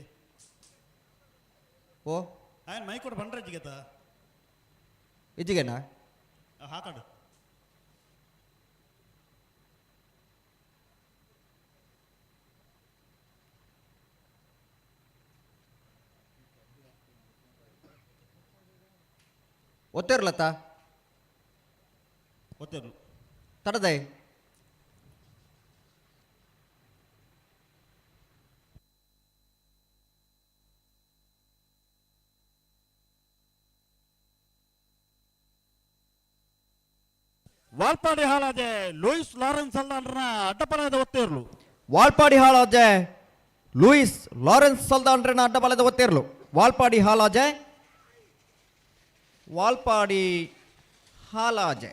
ಓ ಆಯನ್ ಮೈಕೋಡ್ ಬಂಡ್ರಜ್ಜಿಗತ ಇಜ್ಜಿಗೆನಾ ಹಾಕಾಡು ಒತ್ತೇರ್ಲತ್ತ ಒತ್ತೇರ್ಲು ತಡದೈ ವಾಲ್ಪಾಡಿ ಹಾಳಾದೆ ಲೂಯಿಸ್ ಲಾರೆನ್ಸ್ ಅಲ್ದಾಂಡ್ರನ ಅಡ್ಡಪಲದ ಒತ್ತೇರ್ಲು ವಾಲ್ಪಾಡಿ ಹಾಳಾಜೆ ಲೂಯಿಸ್ ಲಾರೆನ್ಸ್ ಸಲ್ದಾಂಡ್ರನ ಅಡ್ಡಬಲದ ಒತ್ತೇರ್ಲು ವಾಲ್ಪಾಡಿ ಹಾಲಾಜೆ ವಾಲ್ಪಾಡಿ ಹಾಲಾಜೆ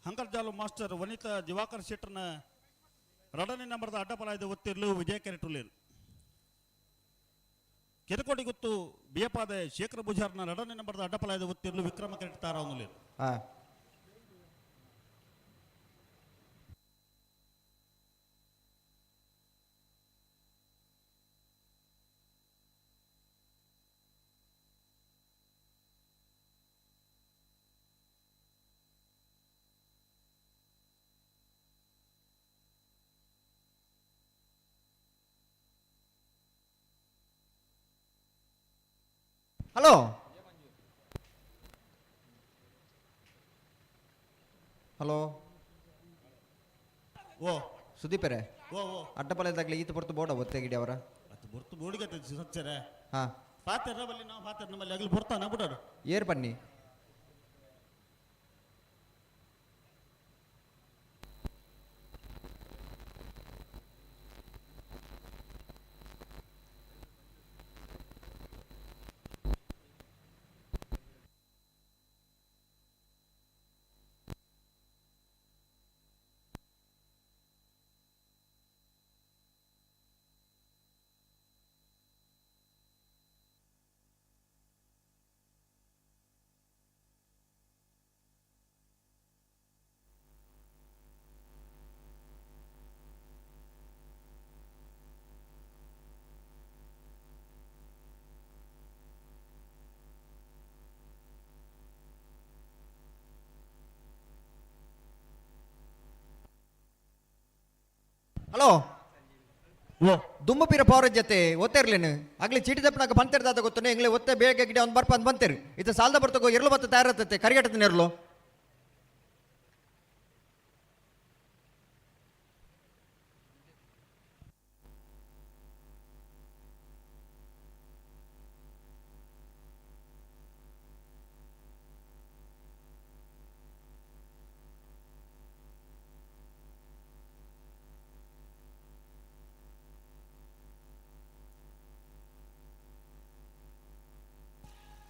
ಹಂಕರ್ಜಾಲು ಮಾಸ್ಟರ್ ವನಿತಾ ದಿವಾಕರ್ ಶೆಟ್ಟರ್ನ ರಡನೇ ನಂಬರ್ದ ಅಡ್ಡಪಲಾಯದ ಒತ್ತಿರ್ಲು ವಿಜಯ ಕೆರೆಟುಲೇರು ಕೆರಕೋಟಿ ಗುತ್ತು ಬಿಯಪಾದ ಶೇಖರ ಪೂಜಾರ್ನ ರಡನೇ ನಂಬರ್ದ ಅಡ್ಡಪಲಾಯದ ಒತ್ತಿರ್ಲು ವಿಕ್ರಮ ಕೆರೆಟ್ ತಾರಾವನುಲೇರು ಹಾ ಹಲೋ ಹಲೋ ಓ ಸುದೀಪರೇ ಓ ಓ ಅಡ್ಡಪಲದಾಗಲಿ ಈತ ಪೊರ್ತು ಬೋಡ ಒತ್ತೆಗಿಡಿ ಅವರ ಅದು ಬೊರ್ತು ಬೋಡಿಗೆ ಸಚ್ಚರೆ ಹಾ ಪಾತೆರ ಬಲ್ಲಿ ನಾವು ಪಾತೆರ ನಮ್ಮಲ್ಲಿ ಅಗಲು ಬೊರ್ತಾನ ಬಿಡೋಡು ಏರ್ ಬನ್ನಿ ಹಲೋ ದುಮ್ಮು ಪೀರ ಪವರ್ ಜೊತೆ ಒತ್ತೇರ್ಲೇನು ಆಗ್ಲಿ ಚೀಟಿ ದಪ್ಪನಾಗ ಬಂತಿರ್ದಾದ ಗೊತ್ತನೆ ಎಂಗ್ಲೆ ಒತ್ತೆ ಬೇಗ ಗಿಡ ಒಂದು ಬರ್ಪ ಅಂತ ಬಂತೇರಿ ಇದು ಸಾಲದ ಬರ್ತಗೋ ಎರ್ಲು ಬತ್ತ ತಯಾರತ್ತೆ ಕರಿಗಟ್ಟದ ಎರ್ಲು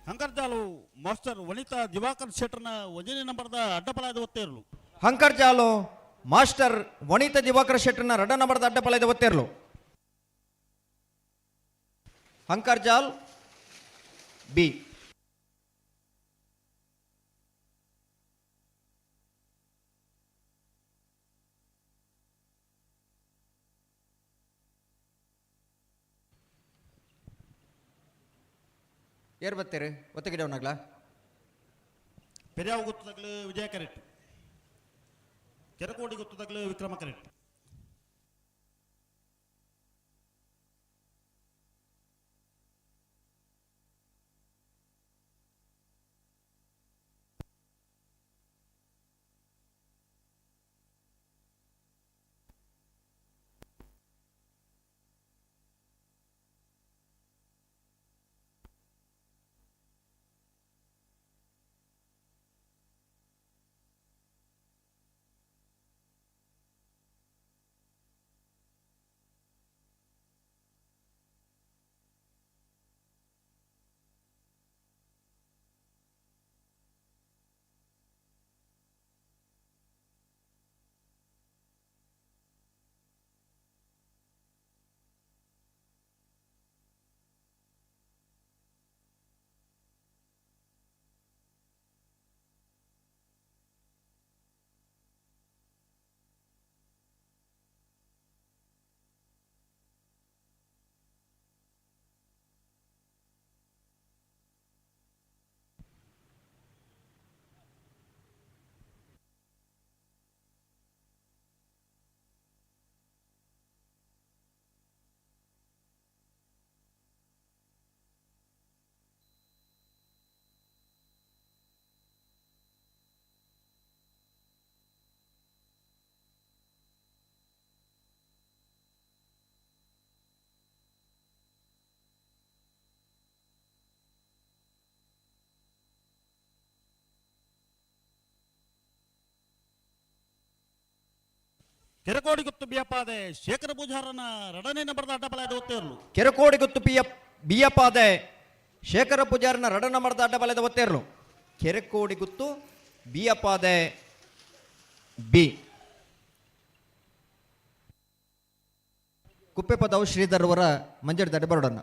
ಹಂಕರ್ಜಾಲು ಮಾಸ್ಟರ್ ವನಿತಾ ದಿವಾಕರ್ ಶೆಟ್ಟರ್ನ ಒಂದನೇ ನಂಬರ್ದ ಅಡ್ಡಪಲಾಯದ ಒತ್ತೇರ್ಲು ಹಂಕರ್ಜಾಲು ಮಾಸ್ಟರ್ ವನಿತಾ ದಿವಾಕರ್ ಶೆಟ್ಟರ್ನ ರಡ ನಂಬರ್ದ ಅಡ್ಡಪಲಾಯದ ಒತ್ತೇರ್ಲು ಹಂಕರ್ಜಾಲ್ ಬಿ ಏರ್ ಬತ್ತೀರಿ ಒತ್ತಗಿಡವನಾಗ್ಲಾ ಪೆರಿಯಾವು ಗೊತ್ತದಾಗಲೂ ವಿಜಯ ಕರೆಕ್ಟ್ ಕೆರಕೋಡಿ ಗೊತ್ತದಾಗಲೂ ವಿಕ್ರಮ ಕರೆಕ್ಟ್. ಕೆರಕೋಡಿ ಗುತ್ತು ಬಿಯಪ್ಪಾದೆ ಶೇಖರ ಪೂಜಾರನ ರಡನೆ ನಂಬರ್ದ ಅಡ್ಡಬಲ ಒತ್ತೇರ್ಲು. ಕೆರಕೋಡಿ ಗುತ್ತು ಬಿಯಪ್ಪಾದೆ ಶೇಖರ ಪೂಜಾರನ ರಡ ನಂಬರ್ದ ಅಡ್ಡಬಲದ ಒತ್ತೇರ್ಲು. ಕೆರಕೋಡಿ ಗುತ್ತು ಬಿಯಪ್ಪಾದೆ ಬಿ. ಕುಪ್ಪೆಪದವು ಶ್ರೀಧರ್ ಅವರ ಮಂಜಡಿ ದಡ್ಡ ಬರೋಡನ್ನ.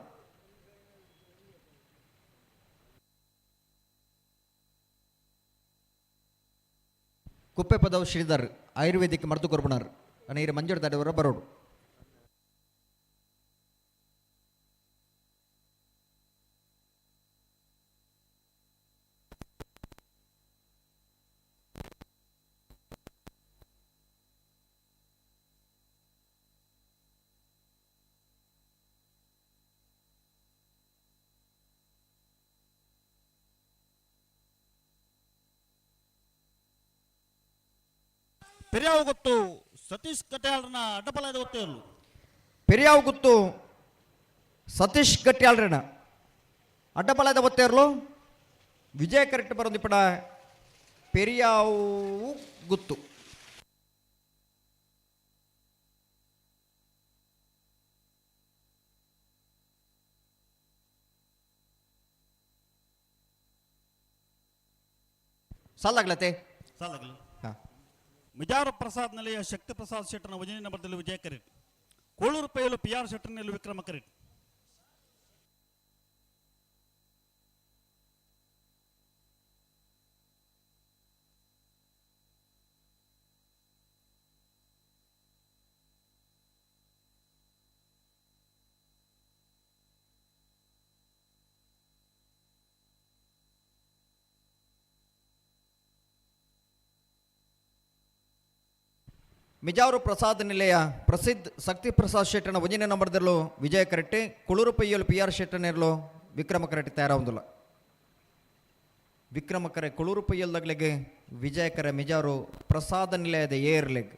ಕುಪ್ಪೆಪದವು ಶ್ರೀಧರ್ ಆಯುರ್ವೇದಿಕ್ ಮರ್ದು ಕೊರ್ಬಣರ್ ಅನ್ನ ಮಂಜಡಿ ದಡ್ಡವರ ಬರೋಡು. ಪೆರಿಯಾವು ಗೊತ್ತು ಸತೀಶ್ ಕಟ್ಯಾಳ್ರನ ಅಡ್ಡಬಲದ ಒತ್ತೇರ್ಲು. ಪೆರಿಯಾವು ಗುತ್ತು ಸತೀಶ್ ಗಟ್ಯಾಳ್ರನ ಅಡ್ಡಬಲದ ಒತ್ತೇರ್ಲು. ವಿಜಯ ಕರೆಕ್ಟ್ ಬರೋದಿಪ್ಪಡ ಪೆರಿಯಾವು ಗುತ್ತು. ಸಾಲಾಗ್ಲತೆ ಸಾಲಾಗ್ಲಿ. ಮಿಜಾರು ಪ್ರಸಾದ್ ನೆಲೆಯ ಶಕ್ತಿ ಪ್ರಸಾದ್ ಶೆಟ್ಟನ ವಜನಿ ನಂಬರ್ದಲ್ಲಿ ವಿಜಯ ಕರೆಟ್. ಕೋಳೂರು ಪೈಲು ಪಿ ಆರ್ ಶೆಟ್ಟರ್ನಲ್ಲಿ ವಿಕ್ರಮ ಕರೆಟ್. ಮಿಜಾರು ಪ್ರಸಾದ್ ನಿಲಯ ಪ್ರಸಿದ್ಧ ಶಕ್ತಿ ಪ್ರಸಾದ್ ಶೆಟ್ಟನ ಒಂಜನೇ ನಂಬರ್ದಲ್ಲೂ ವಿಜಯ ಕರೆಟ್ಟಿ. ಕುಳೂರು ಪೈಯಲು ಪಿ ಆರ್ ಶೆಟ್ಟನಿರಲು ವಿಕ್ರಮ ಕರೆಟ್ಟಿ ತಯಾರಾವುದಿಲ್ಲ. ವಿಕ್ರಮ ಕರೆ ಕುಳೂರು ಪೈಯಲ್ದಗ್ಲಿಗೆ ವಿಜಯ ಕರೆ ಮಿಜಾರು ಪ್ರಸಾದ ನಿಲಯದ ಏರ್ಲೆಗ್.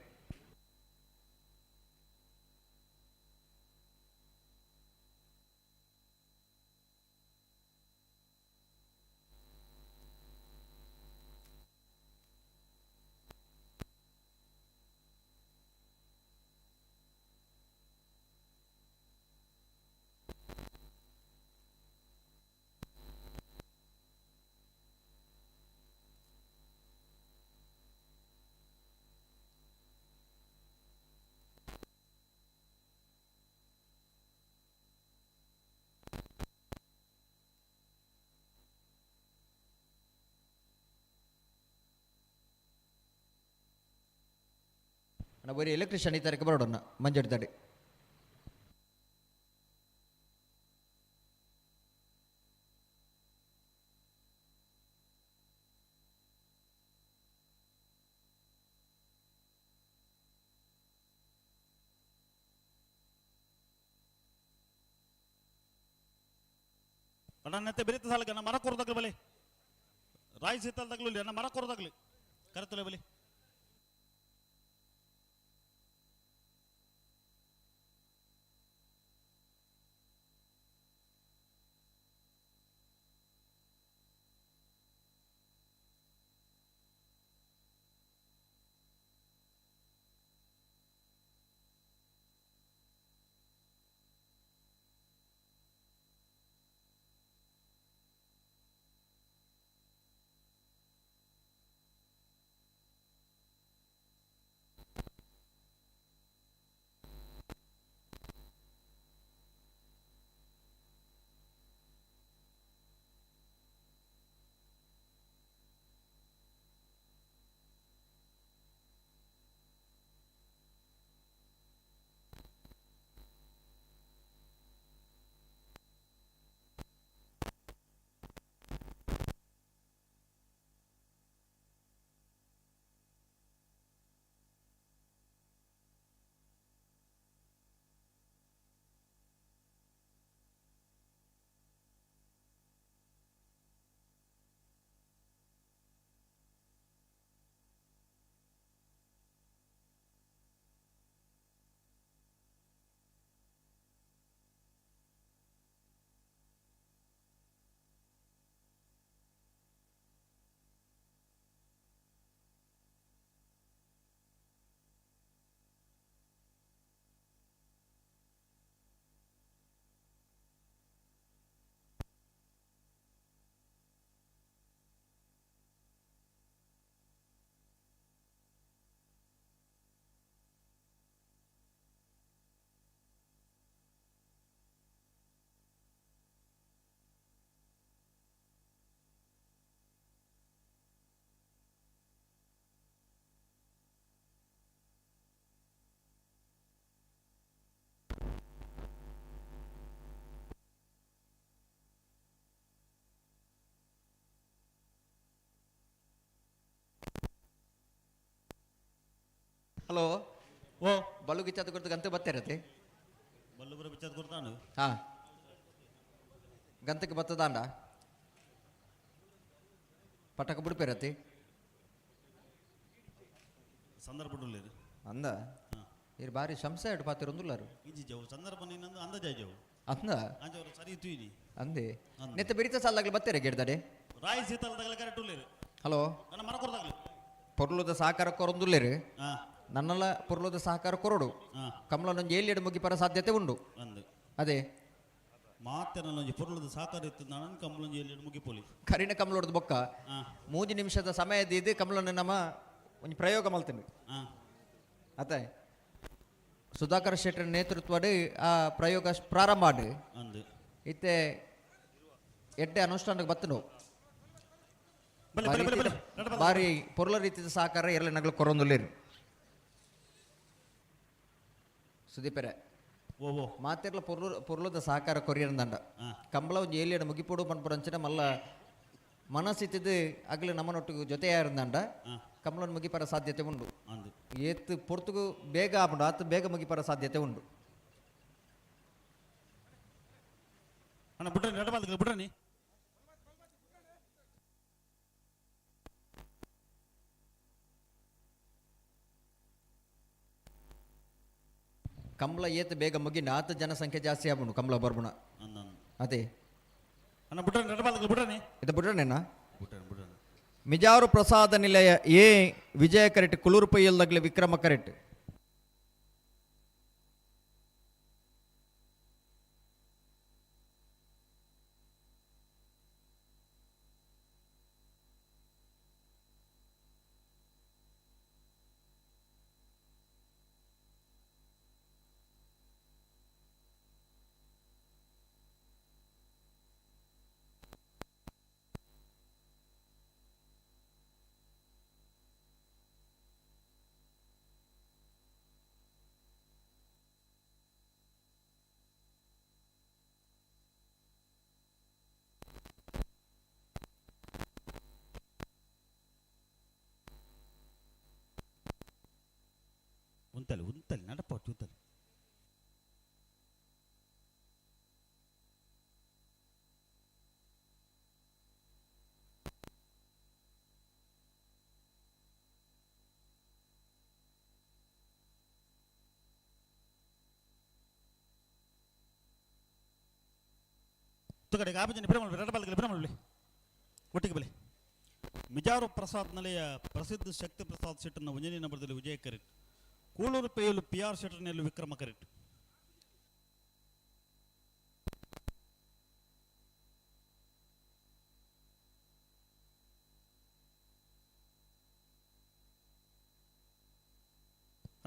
ಬರೀ ಎಲೆಕ್ಟ್ರಿಷಿಯನ್ ಈ ತಾರೀಕು ಬರೋಣ ಮಂಜಡಿ ತಡಿ. ಬಡನೆತ್ತೆ ಬೆರೀತ ಸಾಲಕ್ಕೆ ನಮ್ಮ ಮರ ಕೊರದಾಗ್ಲಿ ಬಲಿ ರಾಯಿ ಸೀತಲ್ದಾಗ್ಲು ನಮ್ಮ ಮರ ಕೊರದಾಗ್ಲಿ ಕರೆತಲೆ ಬಲಿ. ಬಲ್ಲು ಗಿಚ್ಚಾದ ಕೊರ್ದು ಗಂತ ಬತ್ತೇರತೆ. ಬಲ್ಲು ಬರ ಬಿಚ್ಚಾದ ಕೊರ್ತಾನು. ಹಾ ಗಂತಕ್ಕೆ ಬತ್ತದಾಂಡ ಪಟಕ ಬಿಡ್ಪೇರತಿ. ಸಂದರ್ಭ ಅಂದ ಇರು ಬಾರಿ ಸಂಶಯ ಇಟ್ಟು ಪಾತಿರೊಂದುಲ್ಲಾರು. ಇಂಜಿ ಜವು ಸಂದರ್ಭ ನಿನ್ನಂದು ಅಂದಾಜ ಜವು. ಅಂದ ಅಂಜವರು ಸರಿ ತೂಯಿನಿ. ಅಂದೆ ನೆತ್ತ ಬಿರಿತ ಸಾಲಾಗ್ಲಿ ಬತ್ತೇರೆ ಗೆಡ್ದಡೆ. ರಾಯಿ ಸೀತಲದಾಗಲ ಕರೆಕ್ಟ್ ಉಲ್ಲೇರು. ಹಲೋ ನನ್ನ ಮರ ಕೊರ್ದಾಗ್ಲಿ. ಪೊರ್ಲುದ ಸಹಕಾರ ಕೊರೊಂದುಲ್ಲೇರು. ನನ್ನಲ್ಲ ಪೊರ್ಲುದ ಸಹಕಾರ ಕೊರಡು. ಕಮಲನೊಂದು ಏಳಿಯಡು ಮುಗಿಪರ ಸಾಧ್ಯತೆ ಉಂಡು. ಅಂದು ಅದೇ ಮಾತೆನೊಂಜಿ ಪೊರ್ಲುದ ಸಹಕಾರ ಇತ್ತು ನಾನು ಕಮಲೊಂಜಿ ಏಳಿಯಡು ಮುಗಿಪೋಲಿ. ಕರಿನ ಕಮಲೊಡ್ದು ಬೊಕ್ಕ 3 ನಿಮಿಷದ ಸಮಯ ಇದು ಕಮಲನ್ನು ನಮ್ಮ ಒಂಜಿ ಪ್ರಯೋಗ ಮಲ್ತೀನಿ. ಅತ್ತೆ ಸುಧಾಕರ್ ಶೆಟ್ಟರ್ ನೇತೃತ್ವಡ್ ಆ ಪ್ರಯೋಗ ಪ್ರಾರಂಭ ಆಡು. ಇತ್ತೆ ಎಡ್ಡೆ ಅನುಷ್ಠಾನಕ್ಕೆ ಬತ್ತನು. ಬಾರಿ ಪೊರ್ಲ ರೀತಿಯ ಸಹಕಾರ ಎರಳೆ ನಗಲು ಕೊರೊಂದುಲ್ಲೇರು. ಸುದೀಪರೆ ಮಾತೆರ್ಲ ಪೊರ್ಲುದ ಸಹಕಾರ ಕೊರಿಯರ್ ದಂಡ ಕಂಬಳ ಒಂಜಿ ಏಲಿಯಡ ಮುಗಿಪೋಡು ಪನ್ಪುರಂಚಿನ ಮಲ್ಲ ಮನಸ್ಸಿತ್ತಿದ್ದು ಅಗಲು ನಮ್ಮನೊಟ್ಟಿಗೆ ಜೊತೆಯಾರಂದಂಡ ಕಮಲನ್ ಮುಗಿಪರ ಸಾಧ್ಯತೆ ಉಂಡು. ಏತ್ ಪೊರ್ತುಗು ಬೇಗ ಆಪುಂಡು ಆತು ಬೇಗ ಮುಗಿಪರ ಸಾಧ್ಯತೆ ಉಂಡು. ಕಮಲ ಏತ್ ಬೇಗ ಮುಗಿನ ಆತ ಜನಸಂಖ್ಯೆ ಜಾಸ್ತಿ ಆಪುಂಡು ಕಮಲ ಬರ್ಬುಣ. ಅದೇ ಇದು ಬಿಡ್ರನೇನಾ? ಮಿಜಾರು ಪ್ರಸಾದ ನಿಲಯ ಎ ವಿಜಯ ಕರೆಕ್ಟ್ ಕುಲೂರು ಪೈಯಲ್ದಾಗಲೇ ವಿಕ್ರಮ ಕರೆಕ್ಟ್. ಉಂತಲೆ ಉಂತಲೆ ನಡಪಟ್ಟು ಉಂತಲೆ. ತುಗಡೆಗೆ ಆಪಜನ ಬಿರಮಲ್ ರಡಬಲ್ಗೆ ಬಿರಮಲ್ ಒಟ್ಟಿಗೆ ಬಲೆ. ಮಿಜಾರು ಪ್ರಸಾದ್ ನಲೆಯ ಪ್ರಸಿದ್ಧ ಶಕ್ತಿ ಪ್ರಸಾದ್ ಶೆಟ್ಟರ್ನ ಒಂಜನೇ ನಂಬರ್ದಲ್ಲಿ ವಿಜಯ ಕರೆಕ್ಟ್. ಕೂಳೂರು ಪೇಯಲು ಪಿ ಆರ್ ಶೆಟ್ಟರ್ನಲ್ಲಿ ವಿಕ್ರಮ ಕರೆಕ್ಟ್.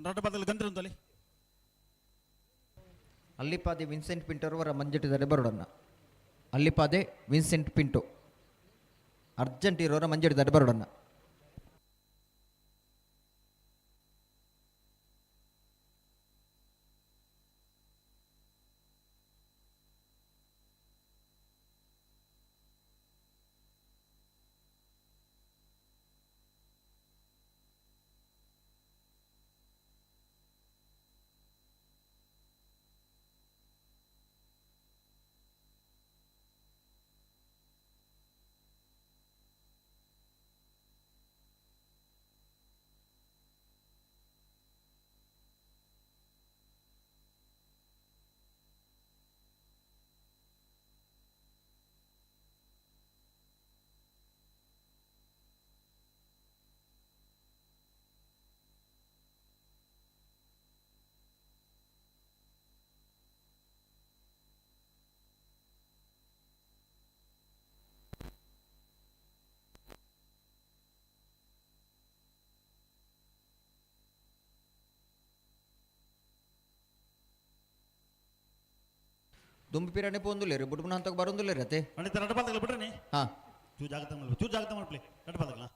ರಡಬಲ್ಗೆ ಗಂದ್ರೆ ಅಲ್ಲಿಪಾದೆ ವಿನ್ಸೆಂಟ್ ಪಿಂಟೋರವರ ಮಂಜೆಟ್ಟಿದ್ದಾರೆ ಬರೋಡನ್ನ. ಅಲ್ಲಿಪಾದೆ ವಿನ್ಸೆಂಟ್ ಪಿಂಟೋ ಅರ್ಜೆಂಟ್ ಇರೋರ ಮಂಜೆಟ್ಟಿದ್ದಾರೆ ಬರೋಡನ್ನ. ದುಂಬಿ ಪಿರಾಣೆ ಪೋಂದುಲ್ಲೇರು ಬುಡ್ಬುನ ಹಂತಕ್ಕೆ ಬರೋಂದುಲ್ಲೇರು ಅತ್ತೆ. ಅಣ್ಣ ನಡಬಾರ್ದಾಗಲ ಬಿಡ್ರಿ. ಹಾಂ ಚೂ ಜಾಗತ ಮಲ್ಪ ಚೂ ಜಾಗತ ಮಲ್ಪಲೆ ನಡಬಾರ್ದಾಗಲ.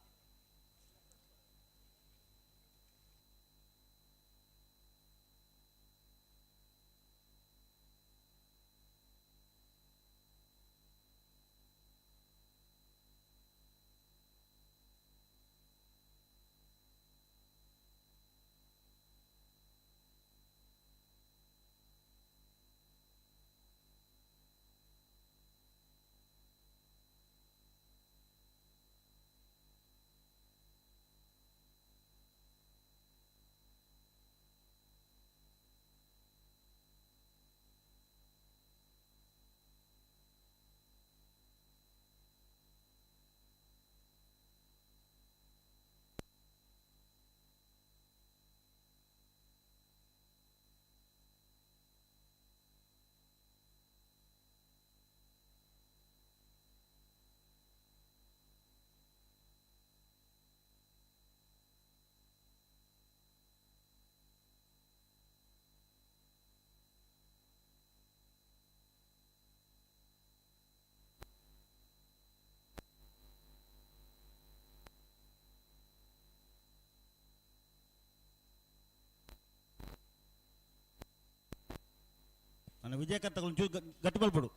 ವಿಜಯಕರ್ತಗಳು ಚೂರು ಗಟ್ಟಿ ಬಲ್ಪಡು.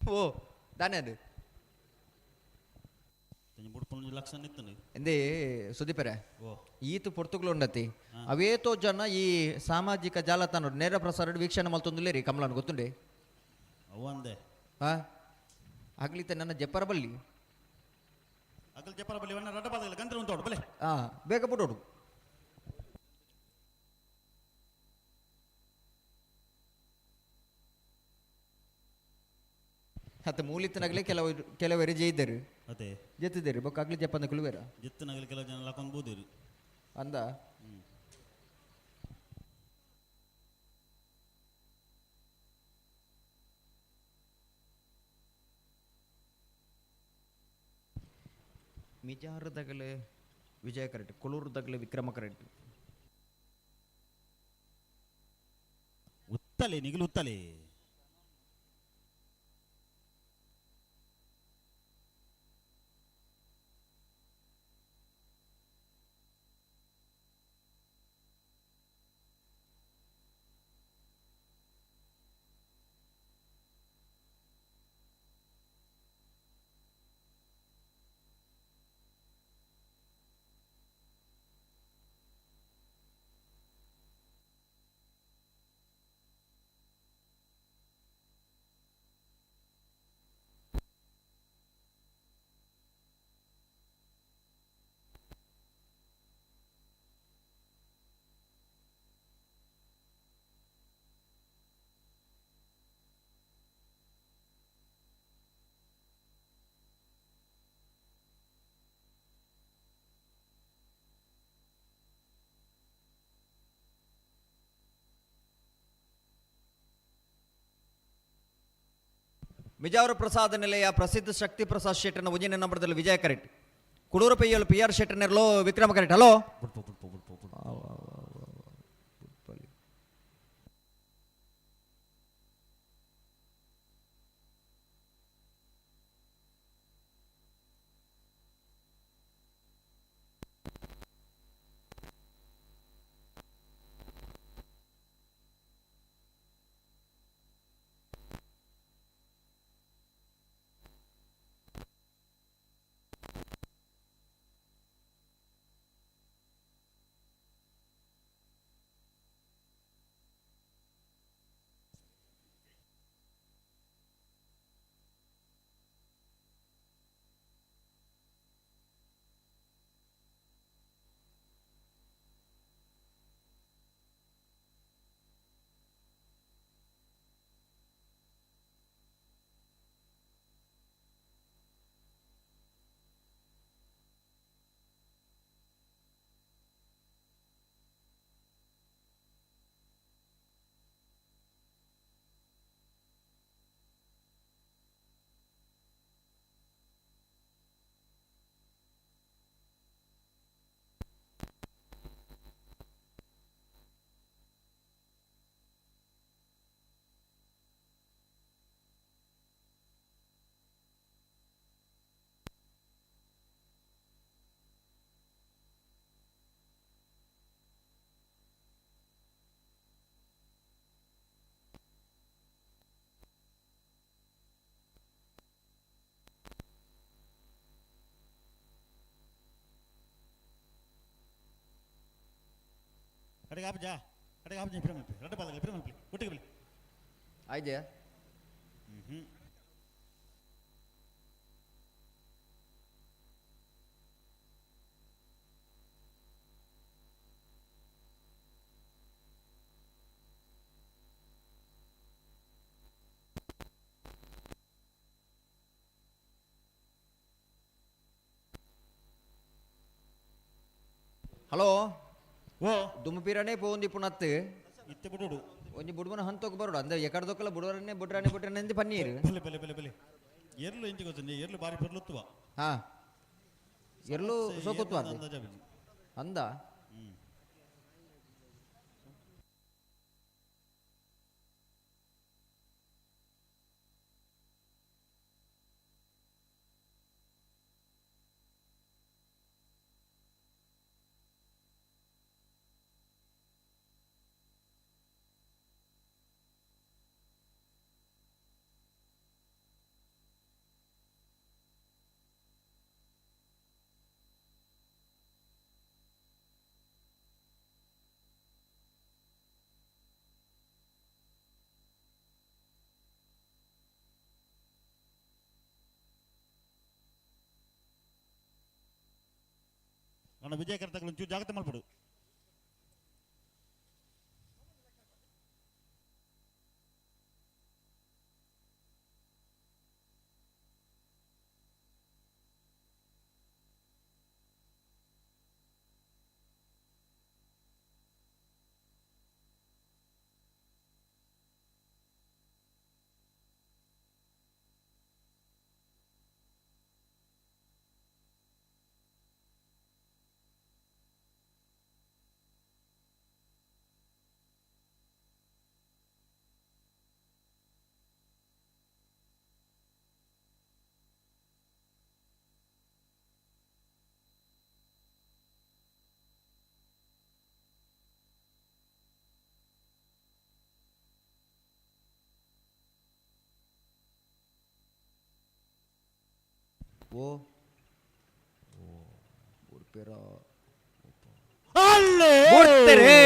ಓ ದಾನೆ ಅದು ಬುಡ್ಪೊಂಜಿ ಲಕ್ಷ ನಿತ್ತನು. ಎಂದೇ ಸುದೀಪರೆ, ಓ. ಈತು ಪೊರ್ತುಗಳು ಉಂಡತಿ ಅವೇತೋ ಜನ ಈ ಸಾಮಾಜಿಕ ಜಾಲತಾಣ ನೇರ ಪ್ರಸಾರ ವೀಕ್ಷಣೆ ಮಲ್ತೊಂದುಲ್ಲೇರಿ ಕಮಲನ್ ಗೊತ್ತುಂಡೆ. ಅವು ಅಂದೆ. ಹಾ ಆಗ್ಲಿತ್ತೆ ನನ್ನ ಜಪ್ಪರ ಬಲ್ಲಿ. ಅಗಲ್ ಜಪ್ಪರ ಬಲ್ಲಿ ವನ್ನ ರಡ್ಡ ಪಾದಗಳ ಗಂತ್ರ ಉಂಟು ಬಲೆ. ಹಾ ಬೇಗ ಬಿಡೋಡು. ಅತ್ತ ಮೂಲಿತ್ತನಾಗಲೇ ಕೆಲವರು ಕೆಲವರು ಜೈದರು. ಅದೇ. ಜೆತ್ತಿದ್ದೇರಿ ಬೊಕ್ಕ ಆಗ್ಲಿ ಜಪ್ಪಂದ ಕುಲುವೇರ. ಜೆತ್ತನಾಗಲಿ ಕೆಲವು ಜನ ಲಕೊಂದು ಬೋದಿರು. ಅಂದ. ಮಿಜಾರದಗಲೆ ವಿಜಯ ಕರೆಕ್ಟ್, ಕೊಳೂರುದಗಲೆ ವಿಕ್ರಮ ಕರೆಕ್ಟ್. ಉತ್ತಲೆ ನಿಗಲು ಉತ್ತಲೆ. ಮಿಜಾವರ ಪ್ರಸಾದ ನಿಲಯ ಪ್ರಸಿದ್ಧ ಶಕ್ತಿ ಪ್ರಸಾದ್ ಶೆಟ್ಟನ ಒಂಜಿನ ನಂಬರದಲ್ಲಿ ವಿಜಯ ಕರೆಕ್ಟ್, ಕುಡೂರು ಪೈಯಲು ಪಿ ಆರ್ ಶೆಟ್ಟನೆರ್ಲೋ ವಿಕ್ರಮ ಕರೆಕ್ಟ್. ಹಲೋ ಅಡೆಗೆ ಆಪಜಾ ಅಡೆಗೆ ಆಪಜಾ ಪಿರ ಮಲ್ಪಿ ರಡ್ಡ ಪಾದಗಳ ಪಿರ ಮಲ್ಪಿ ಒಟ್ಟಿಗೆ ಬಲಿ. ಆಯ್ದೆಯಾ? ಹ್ಮ್. ಹಲೋ ಓ ದುಮ್ಮಪೀರನೇ ಪೋಂದಿ ಪುನತ್ತು ಇತ್ತೆ ಬುಡುಡು ಒಂಜಿ ಬುಡುಬನ ಹಂತೋಕ್ ಬರೋಡು ಅಂದ್ರೆ ಎಕಡ್ದೊಕ್ಕಲ ಬುಡುವರನ್ನೇ ಬುಡ್ರಾನೆ ಬುಡ್ರಾನೆ ಅಂದ್ ಪನ್ನೀರು. ಬಲೆ ಬಲೆ ಬಲೆ ಬಲೆ ಎರ್ಲು ಇಂಚಿ ಗೊತ್ತುಂಜೆ ಎರ್ಲು ಬಾರಿ ಪೊರ್ಲುತ್ತುವ. ಹಾ ಎರ್ಲು ಸೋಕುತ್ವ ಅಂದ. ಅಣ್ಣ ವಿಜಯಕರ ತಗಲು ಒಂಚೂರು ಜಾಗ್ರತೆ ಮಲ್ಪಡು. ಓ ಮೂರ್ತಿರೇ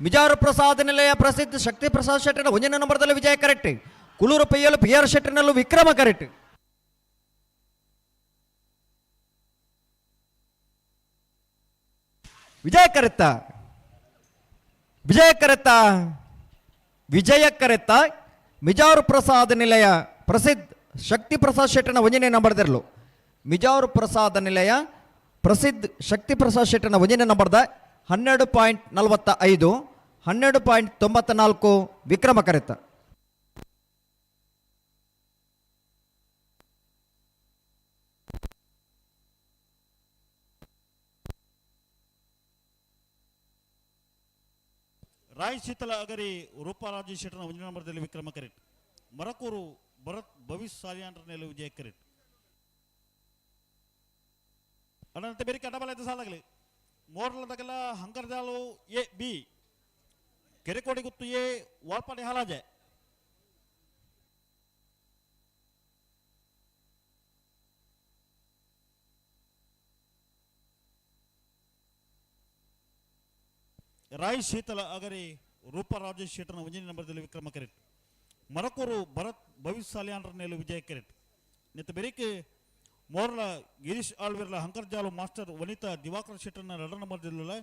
ಮಿಜಾರು ಪ್ರಸಾದ್ ನಿಲಯ ಪ್ರಸಿದ್ಧ ಶಕ್ತಿ ಪ್ರಸಾದ್ ಶೆಟ್ಟರ್ ಒಂದನೇ ನಂಬರ್ದಲ್ಲಿ ವಿಜಯ ಕರೆಕ್ಟ್. ಕುಲೂರು ಪೈಯಲು ಪಿ ಆರ್ ಶೆಟ್ಟರ್ನಲ್ಲೂ ವಿಕ್ರಮ ಕರೆಕ್ಟ್. ವಿಜಯ ಕರೆತ್ತ ವಿಜಯ ಕರೆತ್ತ ವಿಜಯ ಕರೆತ್ತ ಮಿಜಾರು ಪ್ರಸಾದ್ ನಿಲಯ ಪ್ರಸಿದ್ಧ ಶಕ್ತಿ ಪ್ರಸಾದ್ ಶೆಟ್ಟರ್ನ ಒಂದನೇ ನಂಬರ್ದಿರಲು. ಮಿಜಾರು ಪ್ರಸಾದ ನಿಲಯ ಪ್ರಸಿದ್ಧ ಶಕ್ತಿ ಪ್ರಸಾದ್ ಶೆಟ್ಟರ್ನ ಒಂದನೇ ನಂಬರ್ದ 12.45 12.94 ವಿಕ್ರಮ ಕರೆತ. ರಾಯ್ ಶೀತಲ ಅಗರಿ ರೂಪಾ ರಾಜೇಶ್ ಶೆಟ್ಟರ್ನ ಒಂದನೇ ನಂಬರ್ದಲ್ಲಿ ವಿಕ್ರಮ ಕರೆಟ್. ಮರಕೂರು ಭರತ್ ಭವಿಷ್ಯ ಸಾಲಿಯಾನ್ರ ನೆಲೆ ವಿಜಯ ಕರೆಟ್. ಅಣ್ಣಂತೆ ಬೇರೆ ಕಡಬಲ ಐತೆ ಸಾಲಾಗಲಿ. ಮೋರ್ಲದಾಗೆಲ್ಲ ಹಂಕರ್ಜಾಲು ಎ ಬಿ ಕೆರೆಕೋಡಿ ಗುತ್ತು ಎ ವಾಲ್ಪಾಡಿ ಹಾಲಾಜೆ. ರಾಯ್ ಶೀತಲ ಅಗರಿ ರೂಪಾ ರಾಜೇಶ್ ಶೆಟ್ಟರ್ನ ಒಂದನೇ ನಂಬರ್ದಲ್ಲಿ ವಿಕ್ರಮ ಕರೆಟ್. ಮರಕೂರು ಭರತ್ ಭವಿಷ್ಯ ಸಾಲಿಯಾನ್ರ ನೆಲೆ ವಿಜಯ ಕರೆಟ್. ನಿತ್ತ ಬೆರಿಕೆ ಮೋರ್ಲ ಗಿರೀಶ್ ಆಳ್ವಿರ್ಲ ಹಂಕರ್ಜಾಲು ಮಾಸ್ಟರ್ ವನಿತಾ ದಿವಾಕರ್ ಶೆಟ್ಟರ್ನ ಎರಡನೇ ನಂಬರ್ದಿಲ್ಲ.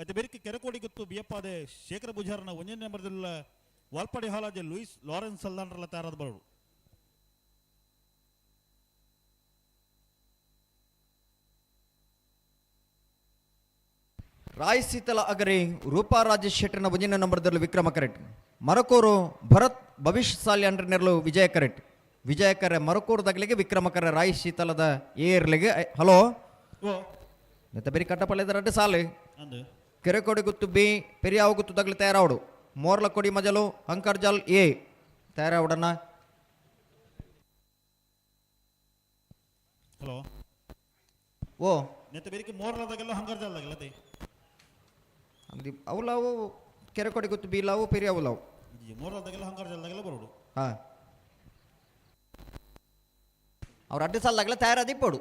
ಅತಿ ಬೆರಿಕೆ ಕೆರೆಕೋಡಿ ಗುತ್ತು ಬಿಯಪ್ಪಾದೆ ಶೇಖರ ಪೂಜಾರನ ಒಂದನೇ ನಂಬರ್ದಿಲ್ಲ. ವಾಲ್ಪಾಡಿ ಹಾಲಾಜೆ ಲೂಯಿಸ್ ಲಾರೆನ್ಸ್ ಸಲ್ದಾನ್ರಲ್ಲ ತಯಾರಾದ ಬರೋಡು. ರಾಯ್ ಶೀತಲ ಅಗರಿ ರೂಪಾ ರಾಜೇಶ್ ಶೆಟ್ಟರ್ನ ಒಂದನೇ ನಂಬರ್ದಲ್ಲಿ ವಿಕ್ರಮ ಕರೆಕ್ಟ್. ಮರಕೂರು ಭರತ್ ಭವಿಷ್ಯ ಸಾಲಿ ನೆರಳು ವಿಜಯ ಕರೆಕ್ಟ್. ವಿಜಯಕರ ಮರಕೂರು ದಗಲಿಗೆ ವಿಕ್ರಮಕರ ರಾಯ್ ಶೀತಲದ ಏರ್ಲಿಗೆ. ಹಲೋ ನೆತ್ತ ಬೇರೆ ಕಟ್ಟಪಳ್ಳಿದ ರಡ್ಡು ಸಾಲು. ಕೆರೆಕೋಡಿ ಗುತ್ತು ಬಿ ಪೆರಿಯಾವ ಗುತ್ತು ತಗಲಿ ತಯಾರಾವಡು. ಮೋರ್ಲ ಕೊಡಿ ಮಜಲು ಅಂಕರ್ಜಾಲ್ ಎ ತಯಾರಾವಡನ್ನ. ಹಲೋ ಓ ನೆತ್ತ ಬೇರೆ ಮೋರ್ಲದಾಗೆಲ್ಲ ಹಂಕರ್ಜಾಲ್ ದಗಲತೆ. ಅವುಲಾವು ಕೆರೆಕೋಡಿ ಗುತ್ತು ಬಿ ಲಾವು ಪೆರಿಯಾವುಲಾವು. ಮೋರ್ಲದಾಗೆಲ್ಲ ಹಂಕರ್ಜಾಲ್ದಾಗೆಲ್ಲ ಬರೋಡು. ಹಾಂ ಅವ್ರು ಅಡ್ಡ ಸಾಲದಾಗಲೇ ತಯಾರಾದಿಪ್ಪೋಡು.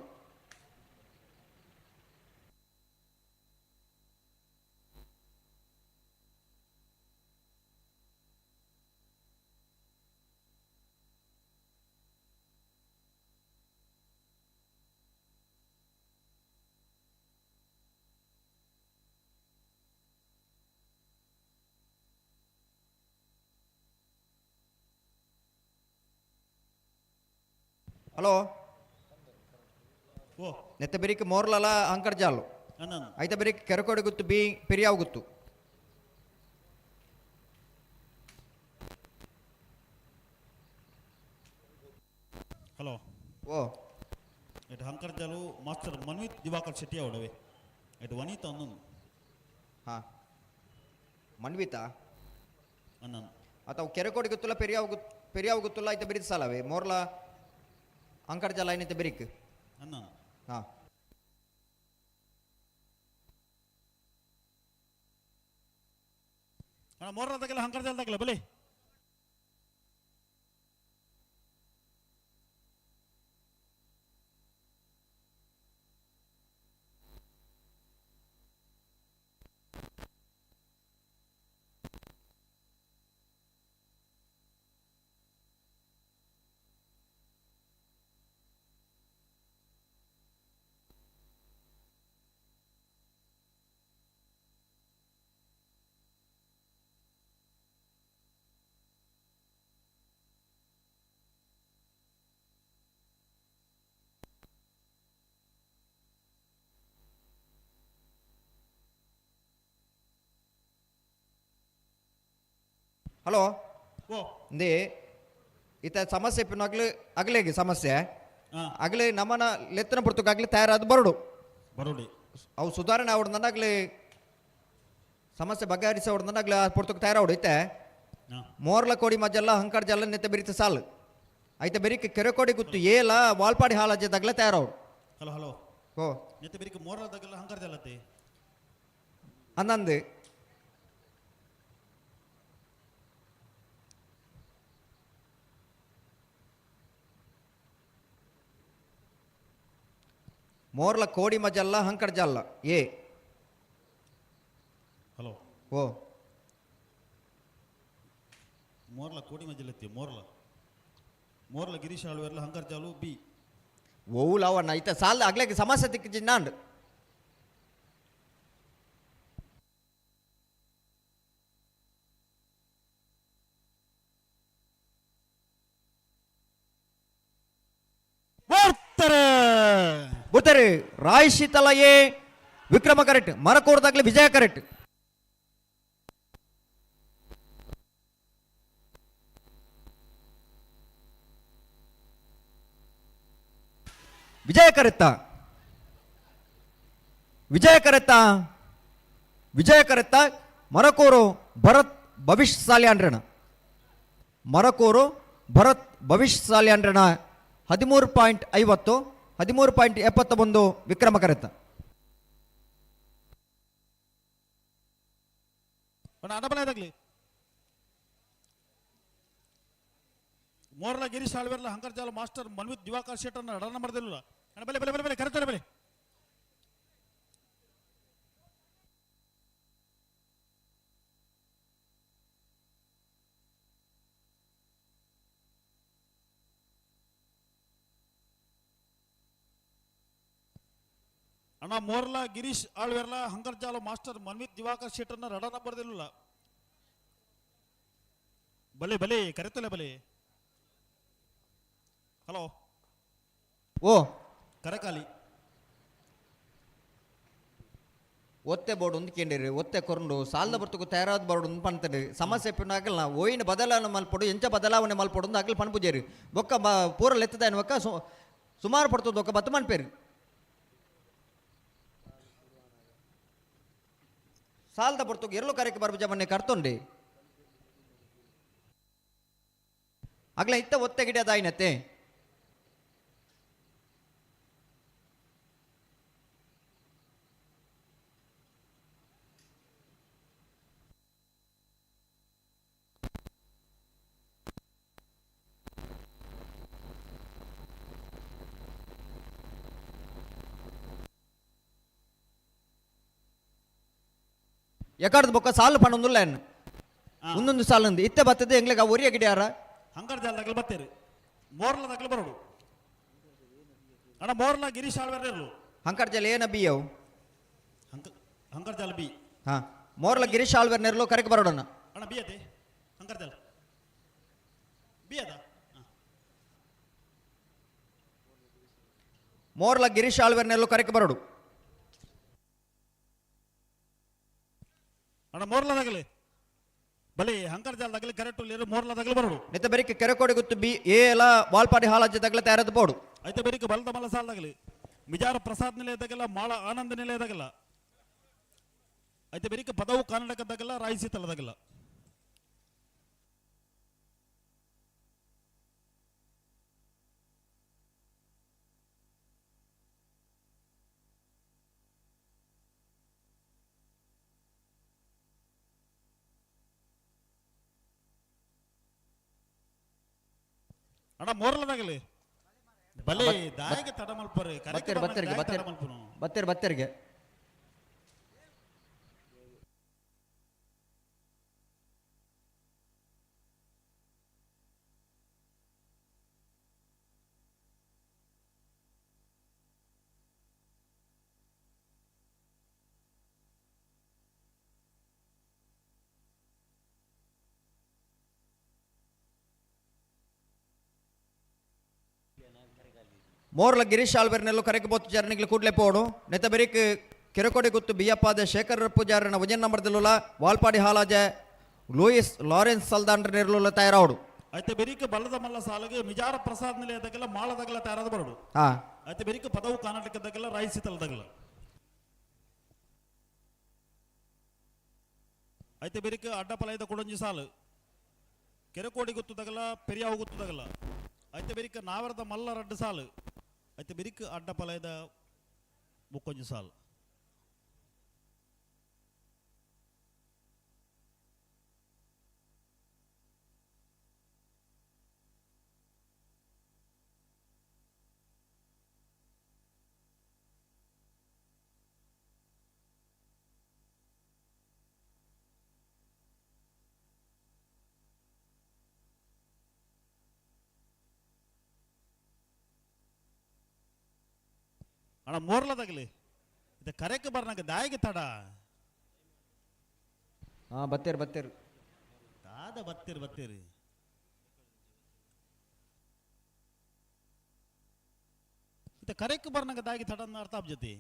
ಹಲೋ ಓ ನೆತ್ತ ಬೆರಿಕೆ ಮೋರ್ಲಲ ಅಂಕರ್ಜಾಲು ಐತ ಬೆರಿಕೆ ಕೆರಕೋಡಿ ಗುತ್ತು ಬಿ ಪೆರಿಯಾವ್ ಗುತ್ತು. ಹಲೋ ಓ ಇಟ್ಟು ಹಂಕರ್ಜಾಲು ಮಾಸ್ಟರ್ ಮನ್ವಿತ್ ದಿವಾಕರ್ ಶೆಟ್ಟಿ ಅವಡವೆ. ಇಟ್ಟು ವನಿತಾ ಅನ್ನನ್. ಹಾಂ ಮನ್ವಿತಾ ಅನ್ನನ್. ಅಥವಾ ಕೆರೆಕೋಡಿ ಗುತ್ತಲ್ಲ ಪೆರಿಯಾವ್ ಗುತ್ತು ಪೆರಿಯಾವ್ ಗುತ್ತಲ್ಲ ಐತ ಬೆರಿದ ಸಾಲವೇ ಮೋರ್ಲ ಅಂಕರ್ಜಾಲ ಐನತೆ ಬೆರಿಕ್. ಅನ್ನನ್. ಹಾಂ ಅಣ್ಣ ಮೋರ್ಲದಾಗೆಲ್ಲ ಹಂಕರ್ಜಾಲ್ದಾಗಲ್ಲ ಬಲಿ. ಹಲೋ. ಓ. ಇಂದೇ ಇತ್ತ ಸಮಸ್ಯೆ ಪಿನ್ನಗ್ಲು ಅಗಲೇಗೆ ಸಮಸ್ಯೆ ಅಗಲೇ ನಮ್ಮನ ಲೆತ್ತನ ಪುರ್ತಕ್ಕಾಗ್ಲಿ ತಯಾರಾದ ಬರಡು. ಬರೋಡಿ. ಅವು ಸುಧಾರಣೆ ಅವಡ್ದನ್ನಾಗ್ಲಿ ಸಮಸ್ಯೆ ಬಗೆಹರಿಸ ಅವಡ್ದನ್ನಾಗ್ಲಿ ಆ ಪುರ್ತಕ್ಕೆ ತಯಾರಾವಡು. ಇತ್ತೆ ಮೋರ್ಲ ಕೋಡಿ ಮಜ್ಜಲ್ಲ ಹಂಕಡ್ ಜಲ್ಲ ನೆತ್ತ ಬೆರಿತ ಸಾಲು ಐತೆ ಬೆರಿಕೆ ಕೆರೆಕೋಡಿ ಗುತ್ತು ಏಲ ವಾಲ್ಪಾಡಿ ಹಾಲಜ್ಜದಾಗಲೇ ತಯಾರಾವಡು. Hello hello. ಓ. ನೆತ್ತ ಬೆರಿಕೆ ಮೋರ್ಲ ದಗಲ ಹಂಕರ್ ಜಲ್ಲತ್ತೆ. ಅಂದಂದು ಮೋರ್ಲ ಕೋಡಿ ಮಜಲ್ಲ ಹಂಕಡ್ ಜಲ್ಲ ಎ. ಹಲೋ. ಓ. ಮೋರ್ಲ ಕೋಡಿ ಮಜಲ್ಲತ್ತಿ ಮೋರ್ಲ ಮೋರ್ಲ ಗಿರೀಶ್ ಆಳ್ವೆರ್ಲ ಹಂಕರ್ ಜಾಲು ಬಿ. ಓವುಲ ಅವಣ್ಣ ಇತ್ತ ಸಾಲ ಅಗ್ಲಕ್ಕೆ ಸಮಸ್ಯೆ ತಿಕ್ಕಿಜಿ ನಾಂಡ್. ಬರ್ತಾರೆ ರಾಯ್ ಶೀತಲ ಎ, ವಿಕ್ರಮ ಕರೆಕ್ಟ್, ಮರಕೋರ್ದಾಗ್ಲಿ ವಿಜಯ ಕರೆಕ್ಟ್. ವಿಜಯ ಕರೆತ್ತ, ವಿಜಯ ಕರೆತ್ತ, ವಿಜಯ ಕರೆತ್ತ. ಮರಕೂರು ಭರತ್ ಭವಿಷ್ಯ ಸಾಲ್ಯಾಂಡ್ರಣ, ಮರಕೂರು ಭರತ್ ಭವಿಷ್ಯ ಸಾಲ್ಯಾಂಡ್ರಣ 13.50, 13.71 ವಿಕ್ರಮ ಕರೆತ್ತ. ಮೋರ್ಲ ಗಿರೀಶ್ ಆಳ್ವೆರ್ಲ ಹಂಕರ್ ಜಾಲ ಮಾಸ್ಟರ್ ಮನ್ವಿತ್ ದಿವಾಕರ್ ಶೆಟ್ಟರ್ನ ರಡನ ಮಾಡ್ದಿಲ್ಲ. ಅಣ್ಣ ಬಲೆ ಬಲೆ ಬಲೆ ಬಲೆ ಕರೆತಾರೆ ಬಲೆ. ಅಣ್ಣ ಮೋರ್ಲ ಗಿರೀಶ್ ಆಳ್ವೆರ್ಲ ಹಂಕರ್ ಜಾಲ ಮಾಸ್ಟರ್ ಮನ್ವಿತ್ ದಿವಾಕರ್ ಶೆಟ್ಟರ್ನ ರಡನ ಬರ್ದಿಲ್ಲ. ಬಲೆ ಬಲೆ ಕರೆತಲೆ ಬಲೆ. ಹಲೋ. ಓ. ಕರಕಾಲಿ. ಒತ್ತೆ ಬೋರ್ಡ್ ಒಂದು ಕೇಂದ್ರಿ ಒತ್ತೆ ಕೊರಂಡು ಸಾಲದ ಬರ್ತకు ತಯಾರಾದ ಬೋರ್ಡ್ ಒಂದು ಪಂತರು ಸಮಸ್ಯೆ ಪಿನ್ನಾಗಲ್ಲ ಓಯಿನ ಬದಲಾವಣೆ ಮಲ್ಪೊಡು ಎಂಚ ಬದಲಾವಣೆ ಮಲ್ಪೊಡು ಒಂದು ಅಗಲ್ ಪನ್ಪುಜೇರು ಬೊಕ್ಕ ಪೂರ ಲೆತ್ತದಾಯನ ಬೊಕ್ಕ ಸುಮಾರು ಪಡ್ತದ ಬೊಕ್ಕ ಬತ್ತು ಮನ್ಪೇರು ಸಾಲದ ಬರ್ತకు ಎರಲು ಕರೆಕ್ ಬರ್ಬುಜ ಮೊನ್ನೆ ಕರ್ತೊಂಡೆ ಅಗ್ಲ ಇತ್ತ ಒತ್ತೆ ಗಿಡದಾಯಿನತ್ತೆ. ಎಕಡ್ದು ಬೊಕ್ಕ ಸಾಲು ಪಣ್ಣೊಂದುಲ್ಲ ಒಂದೊಂದು ಸಾಲು ಅಂದು ಇತ್ತೆ ಬರ್ತದೆ ಎಂಗ್ಲಿಗೆ ಒರಿಯ ಗಿಡಿಯಾರ ಹಂಗಾರ ಜಾಲ ದಗಲು ಬತ್ತೇರಿ ಮೋರ್ಲ ದಗಲು ಬರೋಡು ಅಣ್ಣ ಮೋರ್ಲ ಗಿರೀಶ್ ಆಳ್ವೆರ್ ಇರ್ಲು. ಹಂಕರ್ ಜಾಲ ಏನ ಬಿ ಅವು? ಹಂಕರ್ ಜಾಲ ಬಿ. ಹಾ ಮೋರ್ಲ ಗಿರೀಶ್ ಆಳ್ವೆರ್ ನೆರ್ಲು ಕರೆಕ್ ಬರೋಡಣ್ಣ. ಅಣ್ಣ ಬಿ ಅದೇ ಹಂಕರ್ ಜಾಲ ಬಿ ಅದ. ಮೋರ್ಲ ಗಿರೀಶ್ ಆಳ್ವೆರ್ ನೆರ್ಲು ಕರೆಕ್ ಬರೋಡು. ಅಣ್ಣ ಮೋರ್ಲ ದಗಲಿ ಬಲಿ ಹಂಕರ್ ಜಾಲ ದಗಲಿ ಕರೆಕ್ಟ್ ಉಲ್ಲೇರು ಮೋರ್ಲ ದಗಲು ಬರೋಡು. ನೆತ್ತ ಬೆರಿಕೆ ಕೆರೆಕೋಡಿ ಗುತ್ತು ಬಿ ಎ ಎಲ್ಲ ವಾಲ್ಪಾಡಿ ಹಾಲಜ್ಜ ದಗಲ ತಯಾರದ ಬೋಡು. ಐತೆ ಬೆರಿಕೆ ಬಲದ ಮಲ್ಲ ಸಾಲ ದಗಲಿ ಮಿಜಾರ ಪ್ರಸಾದ್ ನಿಲಯದಾಗಲ್ಲ ಮಾಳ ಆನಂದ ನಿಲಯದಾಗಲ್ಲ ಐತೆ ಬೆರಿಕೆ ಪದವು ಕರ್ನಾಟಕದಾಗಲ್ಲ ರಾಯಿಸಿ ತಲದಾಗಲ್ಲ. ಅಣ್ಣ ಮೋರ್ಲದಾಗಲಿ ಬಲೆ ದಾಯಿಗೆ ತಡ ಮಲ್ಪರೆ. ಬತ್ತೇರು ಬತ್ತೇರಿಗೆ ಬತ್ತೇರು ಬತ್ತೇರು ಬತ್ತೇರಿಗೆ. ಮೋರ್ಲ ಗಿರೀಶ್ ಆಲ್ಬೆರ್ನೆಲ್ಲು ಕರೆಕ್ ಬೋತು ಜರ್ನಿಗ್ಲು ಕೂಡ್ಲೆ ಪೋಡು. ನೆತ್ತ ಬೆರಿಕ್ ಕೆರಕೋಡಿ ಗುತ್ತು ಬಿಯಪ್ಪಾದ ಶೇಖರ್ ಪೂಜಾರನ ವಜನ್ ನಂಬರ್ದಲ್ಲುಲ ವಾಲ್ಪಾಡಿ ಹಾಲಾಜೆ ಲೂಯಿಸ್ ಲಾರೆನ್ಸ್ ಸಲ್ದಾನ್ ನೆರ್ಲುಲ ತಯಾರಾವಡು. ಐತೆ ಬೆರಿಕ್ ಬಲ್ಲದ ಮಲ್ಲ ಸಾಲಗೆ ಮಿಜಾರ ಪ್ರಸಾದ್ ನಿಲಯದಾಗಲ ಮಾಳದಾಗಲ ತಯಾರಾದ ಬರಡು. ಐತೆ ಬೆರಿಕ್ ಪದವು ಕರ್ನಾಟಕದಾಗಲ ರಾಯಿಸಿತಲದಾಗಲ. ಐತೆ ಬೆರಿಕ್ ಅಡ್ಡಪಲೈದ ಕೊಡಂಜಿ ಸಾಲು ಕೆರೆಕೋಡಿ ಗೊತ್ತುದಾಗಲ ಪೆರಿಯಾವು ಗೊತ್ತುದಾಗಲ. ಐತೆ ಬೆರಿಕ್ ನಾವರದ ಮಲ್ಲ ರಡ್ಡು ಸಾಲು ಐತೆ ಬೆರಿಕ್ ಅಡ್ಡಪಲೈದ ಮುಕ್ಕೊಂಜಿ ಸಾಲು. ಅಣ್ಣ ಮೋರ್ಲದಾಗಲಿ ಇದು ಕರೆಕ್ ಬರ್ನಾಗ ದಾಯಿಗೆ ತಡ. ಹಾಂ ಬತ್ತೀರಿ ಬತ್ತೀರಿ. ದಾದ ಬತ್ತೀರಿ ಬತ್ತೀರಿ. ಇದು ಕರೆಕ್ ಬರ್ನಾಗ ದಾಯಿಗೆ ತಡ ಅರ್ಥ ಆಬ್ಜತಿ.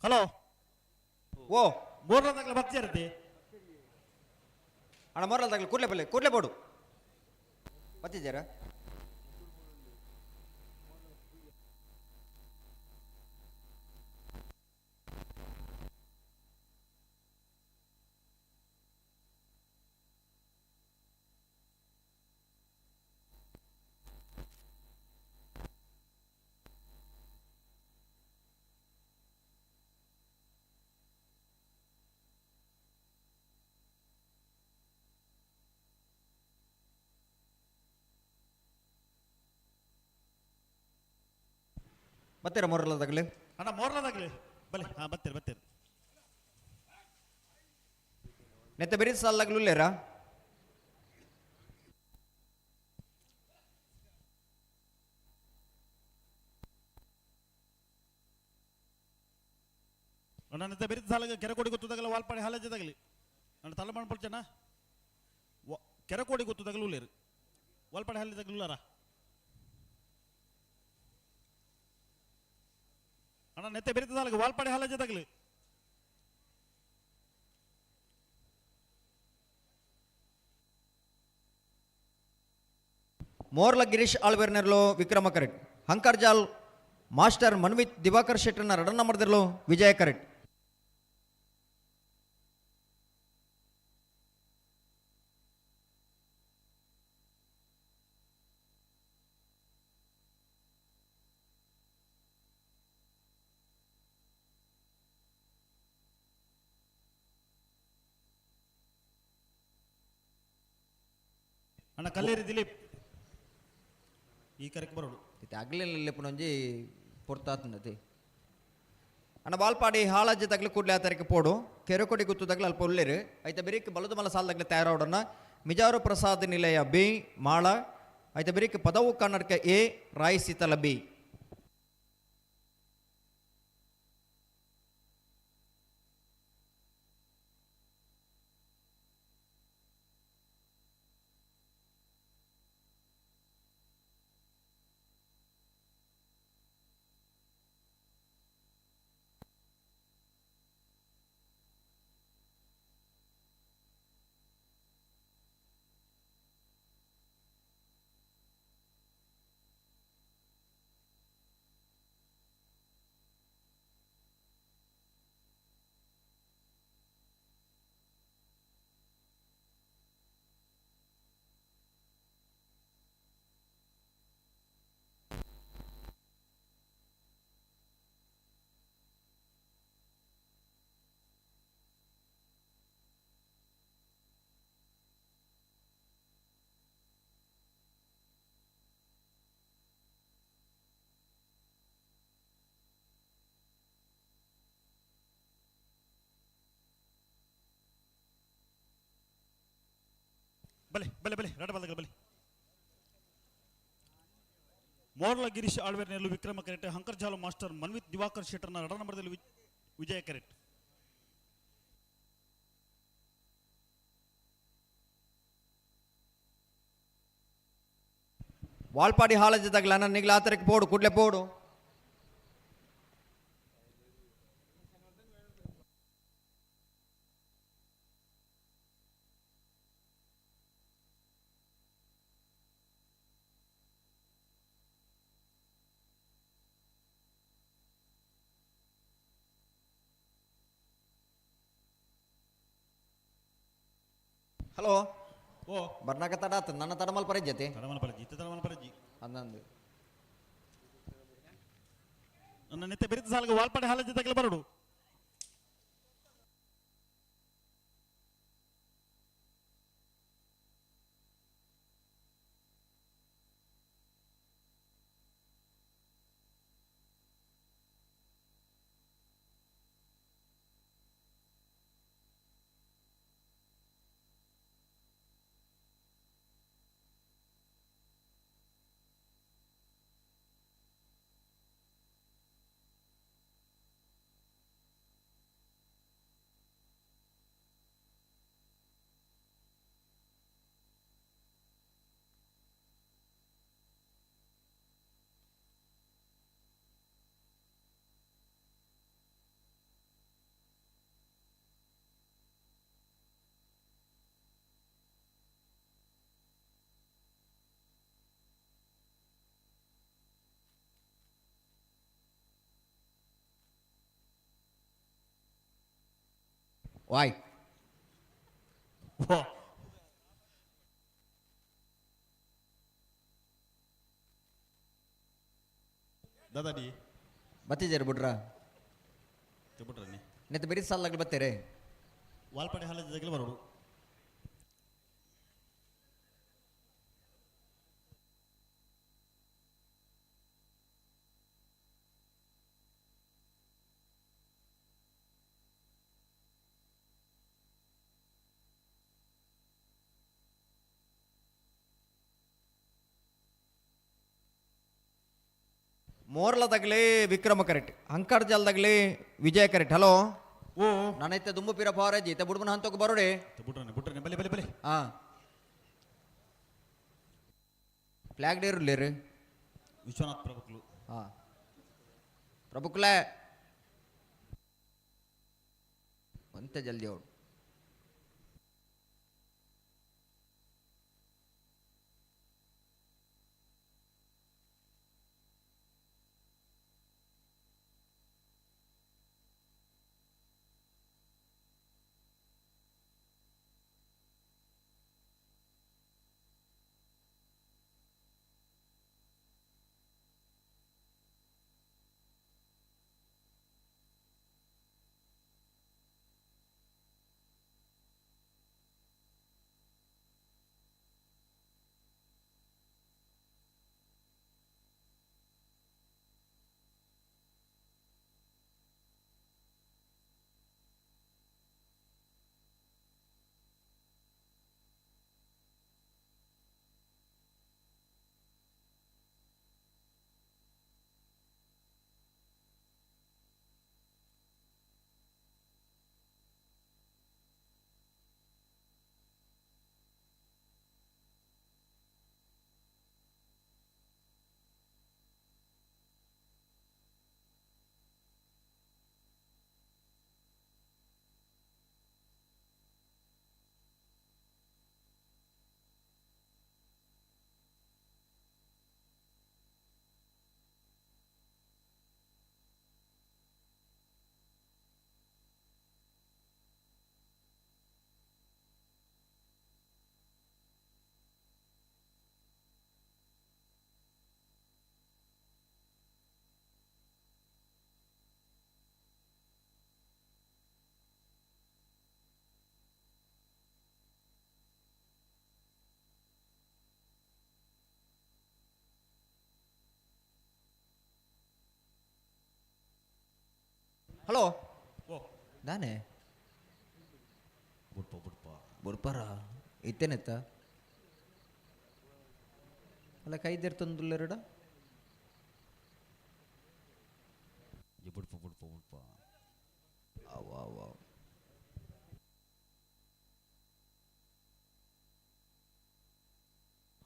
ಹಲೋ ಓ ಮೂರನೇದಾಗಲೇ ಬರ್ತೀರತಿ. ಅಣ್ಣ ಮೊರಲ್ದಾಗಲಿ ಕೂಡ್ಲೆ ಬಲ್ಲೆ ಕೂಡ್ಲೆ ಬೋಡು ಬತ್ತಿದ್ದೀರಾ? ಬತ್ತೀರಾ ಮೊರಲದಾಗಲಿ? ಅಣ್ಣ ಮೋರ್ಲದಾಗಲಿ ಬಲೆ. ಹಾಂ ಬತ್ತೀರಿ ಬತ್ತೀರಿ. ನೆತ್ತ ಬೆರಿ ಸಾಲಾಗ್ಲು ಉಲ್ಲೇರಾ? ಅಣ್ಣ ನೆತ್ತ ಬೆರಿ ಸಾಲಾಗ ಕೆರೆಕೋಡಿ ಗೊತ್ತದಾಗಲ್ಲ ವಾಲ್ಪಾಡಿ ಹಾಲಜ್ಜದಾಗಲಿ ಅಣ್ಣ ತಲೆ ಮಾಡ್ಪಡ್ಚಣ್ಣ ಕೆರೆಕೋಡಿ ಗೊತ್ತದಾಗಲು ಉಲ್ಲೇರು ವಾಲ್ಪಾಡಿ ಹಾಲಜ್ಜದಾಗಲು ಉಲ್ಲಾರ. ಅಣ್ಣ ನೆತ್ತೆ ಬೆರಿತ ಸಾಲಗ ವಾಲ್ಪಾಡಿ ಹಾಲಜ್ಜದಾಗಲಿ. ಮೋರ್ಲ ಗಿರೀಶ್ ಆಳ್ವೇರ್ನೆರ್ಲು ವಿಕ್ರಮ ಕರೆಟ್ ಹಂಕರ್ಜಾಲ್ ಮಾಸ್ಟರ್ ಮನ್ವಿತ್ ದಿವಾಕರ್ ಶೆಟ್ಟರ್ನ ರಡನ್ನ ಮಾಡಿದಿರಲು ವಿಜಯ ಕರೆಟ್. ಅಣ್ಣ ಕಲ್ಲೇರಿ ದಿಲೀಪ್ ಈ ಕರೆಕ್ ಬರೋಡು. ಅಗ್ಲಿಲ್ಲ ಪುನೊಂಜಿ ಪೊರ್ತಾತಂದತಿ. ಅಣ್ಣ ಬಾಲ್ಪಾಡಿ ಹಾಳಜ್ಜೆ ತಗ್ಲು ಕೂಡಲೇ ಆ ತಾರೀಕು ಪೋಡು ಕೆರೆಕೊಡಿ ಗುತ್ತು ತಗ್ಲು ಅಲ್ಪ ಉಲ್ಲೇರು ಐತ ಬೆರಿಕ್ ಬಲದ ಮಲ ಸಾಲದಾಗ್ಲೆ ತಯಾರಾವಡನ್ನ ಮಿಜಾರು ಪ್ರಸಾದ್ ನಿಲಯ ಬಿ ಮಾಳ ಐತ ಬೆರಿಕ್ ಪದವು ಕರ್ನಾಟಕ ಎ ರಾಯ್ ಸೀತಲ ಬಿ. ಬಲೆ ಬಲೆ ಬಲೆ ರಡ ಬಲಗ ಬಲೆ. ಮೋರ್ಲ ಗಿರೀಶ್ ಆಳ್ವೇರ್ನೆಲ್ಲು ವಿಕ್ರಮ ಕರೆಕ್ಟ್. ಹಂಕರ್ಜಾಲು ಮಾಸ್ಟರ್ ಮನ್ವಿತ್ ದಿವಾಕರ್ ಶೆಟ್ಟರ್ನ ರಡ ನಂಬರ್ದಲ್ಲಿ ವಿಜಯ ಕರೆಕ್ಟ್. ವಾಲ್ಪಾಡಿ ಹಾಲಜದಾಗಲ ನನ್ನ ನಿಗ್ಲ ಆತರಕ್ಕೆ ಪೋಡು ಕೂಡ್ಲೆ ಪೋಡು. ಹಲೋ ಓ ಬರ್ನಾಕ ತಡ ಆತ ನನ್ನ ತಡಮಲ್ ಪರಜ್ಜತೆ ತಡಮಲ್ ಪರಜ್ಜಿ ಇತ್ತ ತಡಮಲ್ ಪರಜ್ಜಿ ಅಂದಂದು ನನ್ನ ನಿತ್ಯ ಬೆರಿತ ಸಾಲಗ ವಾಲ್ಪಾಡಿ ಹಾಲಜಿ ತಗಲ ಬರಡು. ವಾಯ್ ದಾದಾಡಿ ಬತ್ತಿಜೇರು ಬಿಡ್ರ ಬಿಡ್ರ ನೆತ್ತ ಬೆರಿ ಸಾಲಾಗ್ಲಿ ಬತ್ತೀರಿ. ವಾಲ್ಪಾಡಿ ಹಾಲಜಿ ತಗಲ ಬರೋಡು. ಮೋರ್ಲದಾಗಲಿ ವಿಕ್ರಮ ಕರೆಕ್ಟ್, ಅಂಕರ್ಜಲ್ದಾಗಲಿ ವಿಜಯ ಕರೆಕ್ಟ್. ಹಲೋ ಓ ನಾನೈತೆ ದುಂಬು ಪಿರ ಫಾರಜಿ ಇತ್ತೆ ಬುಡ್ಬನ ಹಂತಕ್ಕೆ ಬರೋಡೆ. ಬಿಡ್ರನೆ ಬಿಡ್ರನೆ ಬಲೆ ಬಲೆ ಬಲೆ. ಹಾ ಫ್ಲಾಗ್ ಡೇರುಲ್ಲೇರು ವಿಶ್ವನಾಥ್ ಪ್ರಭುಕ್ಲು. ಹಾ ಪ್ರಭುಕ್ಲೆ ಒಂತೆ ಜಲ್ದಿ ಅವಳು. ಹಲೋ ದಾನೆ ಬುಡ್ಪ ಬುಡ್ಪ ಬುಡ್ಪಾರ ಇತ್ತೇನೆತ್ತ ಅಲ್ಲ ಕೈದೆರ್ತೊಂದುಲ್ಲೆರಡ ಬುಡ್ಪ ಬುಡ್ಪ ಬುಡ್ಪ ಅವ ಅವ.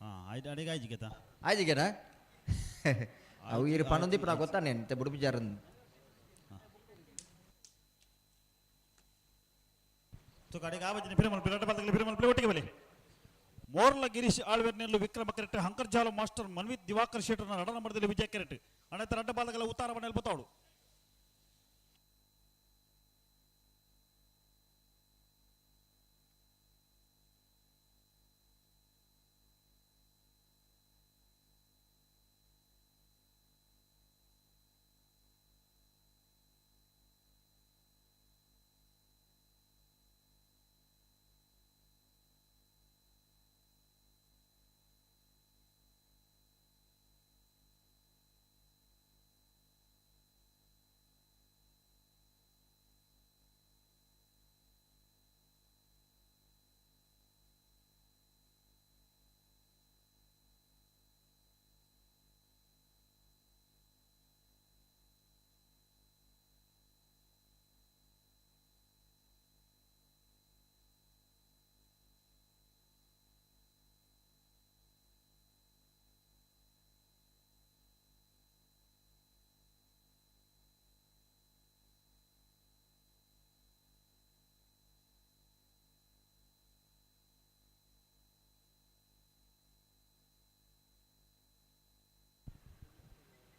ಹಾಂ ಆಯ್ತು, ಅಡಿಗೆ ಆಯ್ತು. ಆಯ್ತಿಗೆನಾ? ಅವು ಇರು ಪನ್ನೊಂದಿಪ್ಪ ಗೊತ್ತಾನೆ ಬುಡುಪು. ಸೊ ಅಡಿಗೆ ಆವಜಿನ ಪಿರಮಲ್ ಪಿರಟ ಬಲ್ತಗಲಿ ಪಿರಮಲ್ ಪಿಲೆ ಒಟ್ಟಿಗೆ ಬಲಿ. ಮೋರ್ಲ ಗಿರೀಶ್ ಆಳ್ವೆರ್ನೆಲ್ಲು ವಿಕ್ರಮ ಕರೆಕ್ಟ್, ಹಂಕರ್ಜಾಲು ಮಾಸ್ಟರ್ ಮನ್ವಿತ್ ದಿವಾಕರ್ ಶೆಟ್ಟರ್ನ ರಡ ನಂಬರ್ದಲ್ಲಿ ವಿಜಯ ಕರೆಕ್ಟ್. ಅಣೆತ ರಡ್ಡ ಬಾಲಗಳ ಉತ್ತಾರ ಮನೆಯಲ್ಲಿ ಬತ್ತಾವಡು.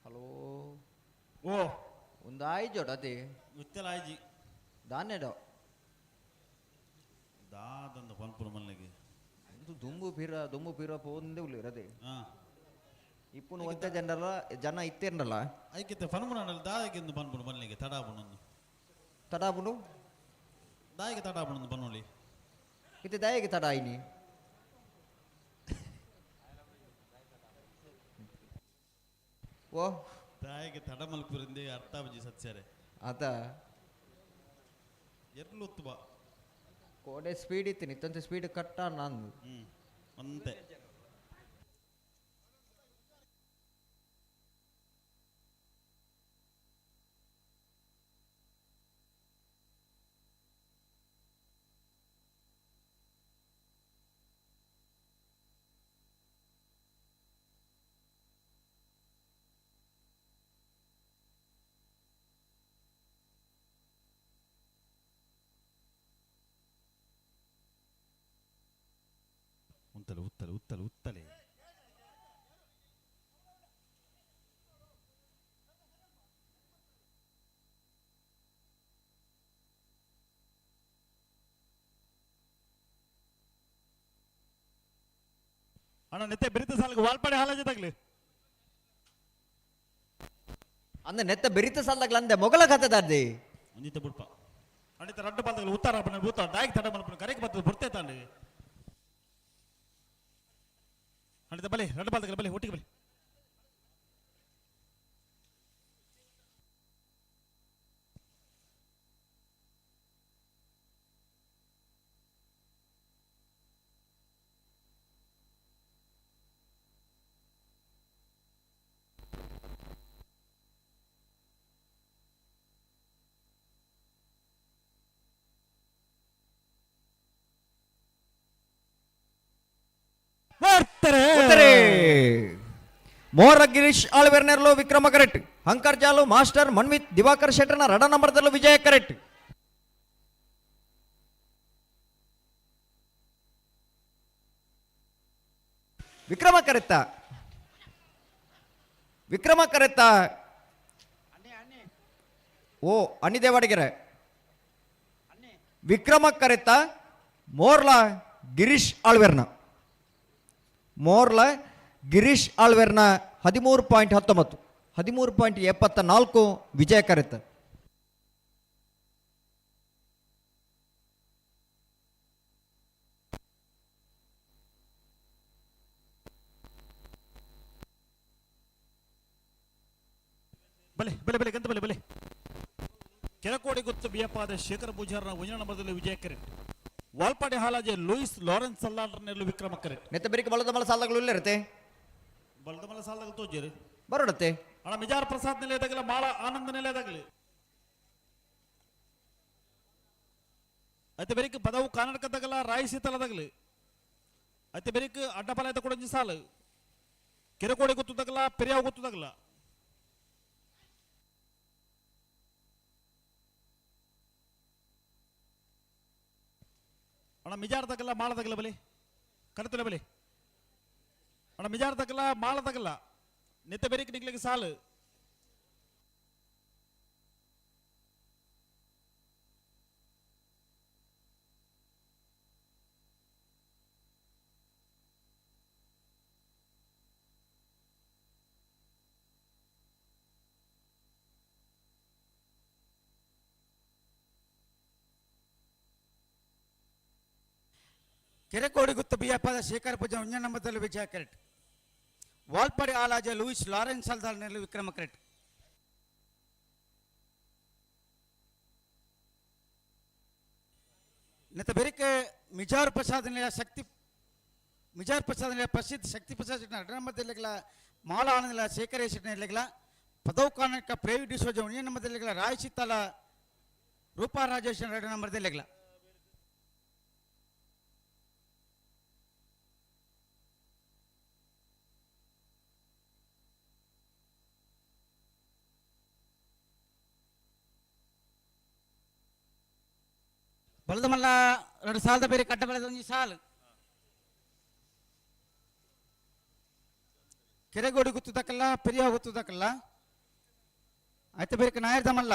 ಹಲೋ. ಓ. ಒಂದು ಆಯ್ಜೋಡ ಅದೇ. ಉತ್ತೆಲ ಆಯ್ಜಿ. ದಾನೆಡೋ. ದಾದಂದು ಪನ್ಪುರ ಮಲ್ಲಿಗೆ. ಒಂದು ದುಂಬು ಪಿರ ದುಂಬು ಪಿರ ಪೋಂದೆ ಉಳ್ಳೇರು ಅದೇ. ಹಾಂ. ಇಪ್ಪುನು ಒಂತೆ ಜನರಲ್ಲ ಜನ ಇತ್ತೇರ್ನಲ್ಲ. ಐಕಿತ್ತೆ ಪನ್ಪುನ ದಾಯಕಿಂದು ಪನ್ಪುನ ಮಲ್ಲಿಗೆ ತಡಾಬುಣಂದು. ತಡಾಬುನು? ದಾಯಕ ತಡಾಬುಣಂದು ಪನ್ನೊಲಿ. ಇತ್ತೆ ದಾಯಗೆ ತಡ ಆಯ್ನಿ. ಓ. ದಾಯಗೆ ತಡ ಮಲ್ಪುರಿಂದೆ ಅರ್ಥ ಬಜಿ ಸತ್ಯರೆ. ಆತ. ಎರ್ಲು ಬಾ. ಕೋಡೆ ಸ್ಪೀಡ್ ಇತ್ತು ನಿತ್ತಂತೆ ಸ್ಪೀಡ್ ಕಟ್ಟ ನಾನು. ಹ್ಮ್ ಅಂತೆ. ಉತ್ತಲೆ ಉತ್ತಲೆ ಉತ್ತಲೆ ಉತ್ತಲೆ. ಅಣ್ಣ ನೆತ್ತೆ ಬೆರಿತ ಸಾಲಕ್ಕೆ ವಾಲ್ಪಾಡೆ ಹಾಲ ಜೊತೆಗ್ಲಿ. ಅಂದ ನೆತ್ತ ಬೆರಿತ ಸಾಲದಾಗ್ಲ ಅಂದೆ ಮೊಗಲ ಕಥೆದಾರ್ದಿ. ಒಂದಿತ್ತ ಬುಡ್ಪ. ಅಣಿತ ರಡ್ಡು ಪಾಲ್ತಗಲು ಉತ್ತಾರ ಬಣ್ಣ ಉತ್ತಾರ ದಾಯಿಗೆ ತಡ ಮಲ್ಪನ ಕರೆಗೆ ಬರ್ತದೆ ಬುಡ್ತೆ ತಾಂಡು. ಅಣಿತ ಬಲೆ ರಡ್ಡು ಪಾಲ್ತಗಲು ಬಲೆ ಒಟ್ಟಿಗೆ ಬಲೆ. ಮೋರ ಗಿರೀಶ್ ಆಳ್ವೆರ್ನೆರ್ಲು ವಿಕ್ರಮ ಕರೆಕ್ಟ್, ಹಂಕರ್ ಜಾಲು ಮಾಸ್ಟರ್ ಮನ್ವಿತ್ ದಿವಾಕರ್ ಶೆಟ್ಟರ್ನ ರಡ ನಂಬರ್ದಲ್ಲೂ ವಿಜಯ ಕರೆಕ್ಟ್. ವಿಕ್ರಮ ಕರೆತ್ತ ವಿಕ್ರಮ ಕರೆತ್ತ ಓ ಅನಿದೇವಾಡಿಗೆರೆ ವಿಕ್ರಮ ಕರೆತ್ತ ಮೋರ್ಲಾ ಗಿರೀಶ್ ಆಳ್ವೆರ್ನ ಮೋರ್ಲ ಗಿರೀಶ್ ಆಳ್ವೆರ್ನ 13.19 13.74 ವಿಜಯ ಕರೆತ. ಬಲೆ ಬಲೆ ಬಲೆ ಗಂತ ಬಲೆ ಬಲೆ. ಕೆರಕೋಡಿ ಗುತ್ತು ಬಿಯಪ್ಪಾದ ಶೇಖರ ಪೂಜಾರನ ಒಂಜನ ನಂಬರದಲ್ಲಿ ವಿಜಯ ಕರೆಕ್ಟ್. ವಾಲ್ಪಾಡಿ ಹಾಲಾಜೆ ಲೂಯಿಸ್ ಲಾರೆನ್ಸ್ ಸಲ್ಲಾಂಡ್ರನೆಲ್ಲು ವಿಕ್ರಮ ಕರೆಕ್ಟ್. ನೆತ್ತ ಬೆರಿಕೆ ಬಳದ ಮಲ ಸಾಲಗಳು ಇಲ್ಲರತೆ. ಬಲ್ದಮಲ್ಲ ಸಾಲದಾಗ ತೋಜೇರು. ಬರೋಡತ್ತೆ. ಅಣ್ಣ ಮಿಜಾರ್ ಪ್ರಸಾದ್ ನಿಲಯದಾಗಲ ಮಾಳ ಆನಂದ್ ನಿಲಯದಾಗಲಿ. ಐತೆ ಬೆರಿಕ್ ಪದವು ಕರ್ನಾಟಕದಾಗಲ ರಾಯಿ ಶೀತಲದಾಗಲಿ. ಐತೆ ಬೆರಿಕ್ ಅಡ್ಡಪಲ ಕೊಡಂಜಿ ಸಾಲು. ಕೆರೆಕೋಡಿ ಗೊತ್ತದಾಗಲ ಪೆರಿಯಾವ್ ಗೊತ್ತದಾಗಲ. ಅಣ್ಣ ಮಿಜಾರ್ದಾಗಲ್ಲ ಮಾಳದಾಗಲ್ಲ ಬಲಿ ಕಡತಲೆ ಬಲಿ. ಅಣ್ಣ ಮಿಜಾರ್ದಾಗಲ್ಲ ಮಾಳದಾಗಲ್ಲ ನಿತ್ಯ ಬೆರಿಕ್ ನಿಗ್ಲಿಕ್ಕೆ ಸಾಲು. ಕೆರೆಕೋಡಿ ಗುತ್ತ ಬಿಯಪ್ಪದ ಶೇಖರ್ ಪೂಜಾ ಉಂಜನಂಬದಲ್ಲಿ ವಿಜಯ ಕರೆಟ್. ವಾಲ್ಪಾಡಿ ಆಲಾಜ ಲೂಯಿಸ್ ಲಾರೆನ್ಸ್ ಅಲ್ದಾಲ್ನಲ್ಲಿ ವಿಕ್ರಮ ಕರೆಟ್. ನೆತ ಬೆರಿಕೆ ಮಿಜಾರ್ ಪ್ರಸಾದ್ ನಿಲಯ ಶಕ್ತಿ ಮಿಜಾರ್ ಪ್ರಸಾದ್ ನಿಲಯ ಪ್ರಸಿದ್ಧ ಶಕ್ತಿ ಪ್ರಸಾದ್ ನಡನಂಬದಲ್ಲಿಗಳ ಮಾಲ ಆನಂದ ಶೇಖರೇಶ್ ನಿಲಯಗಳ ಪದವು ಕಾನಕ ಪ್ರೇವಿ ಡಿಸೋಜ ಉಂಜನಂಬದಲ್ಲಿಗಳ ರಾಯ್ ಸಿತ್ತಾಲ ರೂಪಾ ರಾಜೇಶ್ ನಡನಂಬದಲ್ಲಿಗಳ. ಬಲದ ಮಲ್ಲ ಎರಡು ಸಾಲದ ಬೇರೆ ಕಡ್ಡ ಬೆಳೆದ ಒಂಜಿ ಸಾಲು. ಕೆರೆಗೋಡಿ ಗುತ್ತದಕ್ಕಲ್ಲ ಪೆರಿಯ ಗುತ್ತದಕ್ಕಲ್ಲ ಐತೆ ಬೇರೆ ನಾಯರ್ದ ಮಲ್ಲ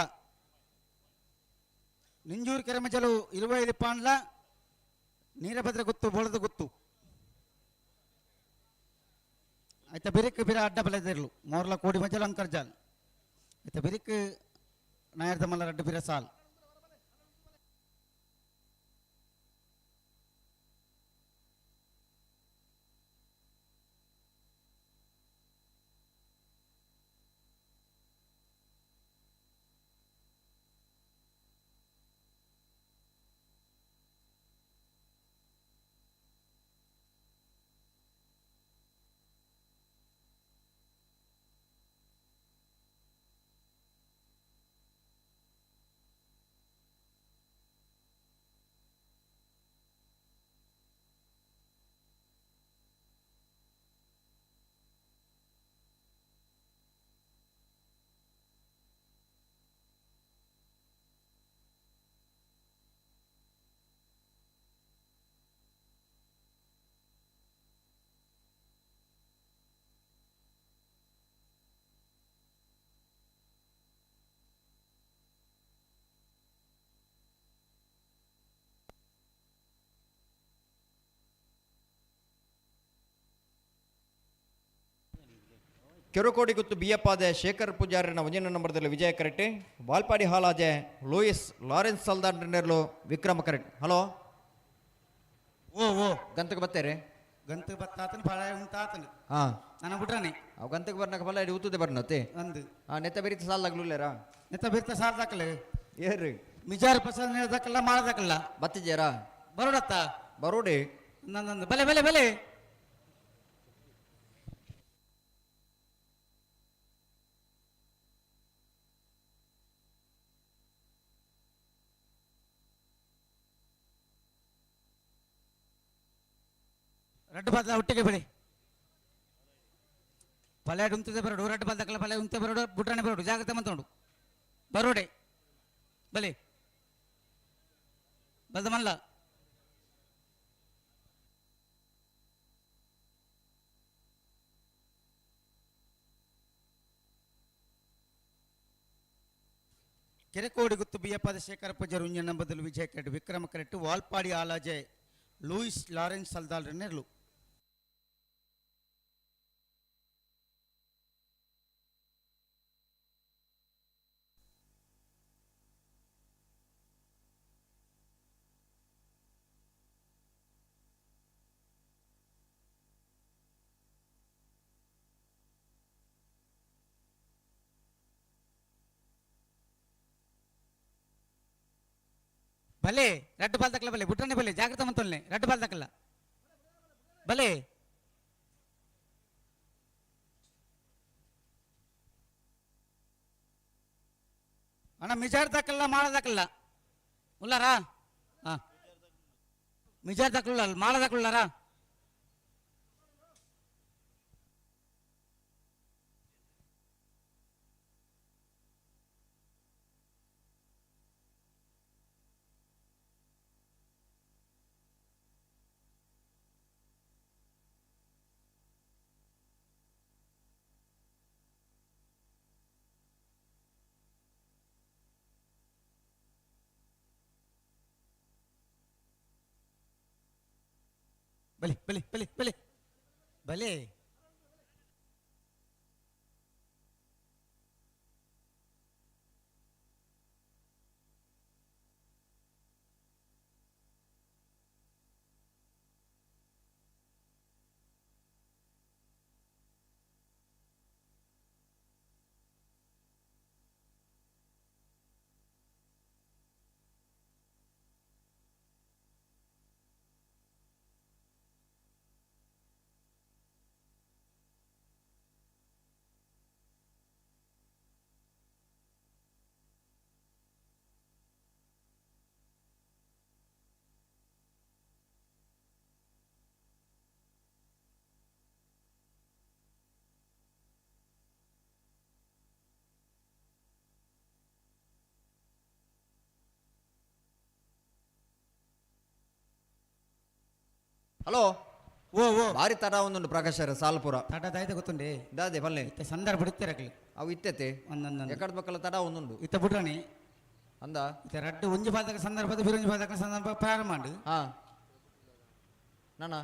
ನಿಂಜೂರು ಕೆರೆ ಮಜಲು 25 ಪಾಂಡ್ಲ ನೀರಭದ್ರ ಗುತ್ತು ಬೋಳದ ಗುತ್ತು ಐತೆ ಬಿರಿಕ್ ಬಿರ ಅಡ್ಡ ಬೆಳೆದಿರಲು ಮೋರ್ಲ ಕೋಡಿ ಮಜಲು ಅಂಕರ್ಜಾಲ್ ಐತೆ ಬಿರಿಕ್ ನಾಯರ್ದ ಮಲ್ಲ ರಡ್ಡು ಬಿರ ಸಾಲ್. ಕೆರುಕೋಡಿ ಗುತ್ತು ಬಿಯಪ್ಪಾದೆ ಶೇಖರ್ ಪೂಜಾರಿನ ಒಂಜಿನ ನಂಬರ್ದಲ್ಲಿ ವಿಜಯ ಕರೆಟ್ಟಿ. ವಾಲ್ಪಾಡಿ ಹಾಲಾಜೆ ಲೂಯಿಸ್ ಲಾರೆನ್ಸ್ ಸಲ್ದಾರ್ನೆರ್ಲು ವಿಕ್ರಮ ಕರೆಕ್ಟ್. ಹಲೋ ಓ ಓ ಗಂತಕ್ಕೆ ಬತ್ತೇರಿ? ಗಂತಕ್ಕೆ ಬತ್ತಾತನ ಫಲ ಉಂಟಾತನ. ಹಾಂ ನಾನು ಬಿಟ್ರಾನೆ ಅವು ಗಂತಕ್ಕೆ ಬರ್ನಾಕ ಫಲ ಇಡಿ ಊತದೆ ಬರ್ನತ್ತೆ ಅಂದು. ಹಾಂ ನೆತ್ತ ಬೆರಿತ ಸಾಲಾಗ್ಲೂಲೇರಾ? ನೆತ್ತ ಬೆರಿತ ಸಾಲದಾಕಲೆ ಏರ್ರಿ ಮಿಜಾರ್ ಪ್ರಸಾದ್ ದಾಕಲ್ಲ ಮಾಡದಾಕಲ್ಲ ಬತ್ತಿಜೇರಾ? ಬರೋಡತ್ತ ಬರೋಡಿ ನಂದು ಬಲೆ ಬಲೆ ಬಲೆ. ರಡ್ಡು ಬಾದ ಒಟ್ಟಿಗೆ ಬಿಡಿ ಪಲ್ಯ ಉಂತದೆ ಬರೋಡು ರಡ್ಡು ಬಾದಕಲ್ಲ ಪಲ್ಯ ಉಂತೆ ಬರೋಡು ಬುಟ್ರಾಣೆ ಬರೋಡು ಜಾಗ್ರತೆ ಮಂತೋಡು ಬರೋಡೆ ಬಲೆ ಬಲ್ದ ಮಲ್ಲ. ಕೆರೆಕೋಡಿ ಗುತ್ತು ಬಿಯಪ್ಪಾದ ಶೇಖರ ಪೂಜಾರಿ ಉಂಜನ ಬದಲು ವಿಜಯ ಕರೆಟ್ Vikrama correct Valpadi ಆಲಾಜೆ Louis Lawrence ಸಲ್ದಾಲ್ ನೆರಳು. ಭಲೆ ರಡ್ಡು ಬಾಲ್ ತಕ್ಕಲ್ಲ ಬಲೆ ಬುಟ್ಟನೆ ಬಲೆ ಜಾಗ್ರತೆ ಮಂತೊಲ್ನೆ ರಡ್ಡು ಬಾಲ್ ತಕ್ಕಲ್ಲ ಬಲೆ. ಅಣ್ಣ ಮಿಜಾರ್ ದಾಕಲ್ಲ ಮಾಳದಾಕಲ್ಲ ಉಲ್ಲಾರಾ? ಹಾಂ, ಮಿಜಾರ್ ದಾಕಲ್ಲ ಮಾಳದಾಕುಲ್ಲಾರಾ? ಬಲಿ ಬಲಿ ಬಲಿ ಬಲಿ ಬಲಿ. ಹಲೋ, ಓ ಓ, ಭಾರಿ ತಡ ಒಂದುಂಡು ಪ್ರಕಾಶರ ಸಾಲ್ಪುರ. ತಡ ದಾಯ್ತ ಗೊತ್ತುಂಡೆ? ದಾದೆ ಪಲ್ಲೆ ಇತ್ತೆ ಸಂದರ್ಭ ಬಿಡುತ್ತಿರಕ್ಲಿ. ಅವು ಇತ್ತೆತೆ. ಒಂದೊಂದು ಎಕಡ್ ಬಕ್ಕಲ ತಡ ಒಂದುಂಡು. ಇತ್ತ ಬಿಡ್ರಣಿ ಅಂದ. ಇತ್ತ ರಡ್ಡು ಒಂಜಿ ಪಾದಕ ಸಂದರ್ಭದ ಬಿರೊಂಜಿ ಪಾದಕ ಸಂದರ್ಭ ಪ್ರಾರಂಭ ಮಾಡು. ಹಾ, ನಾನ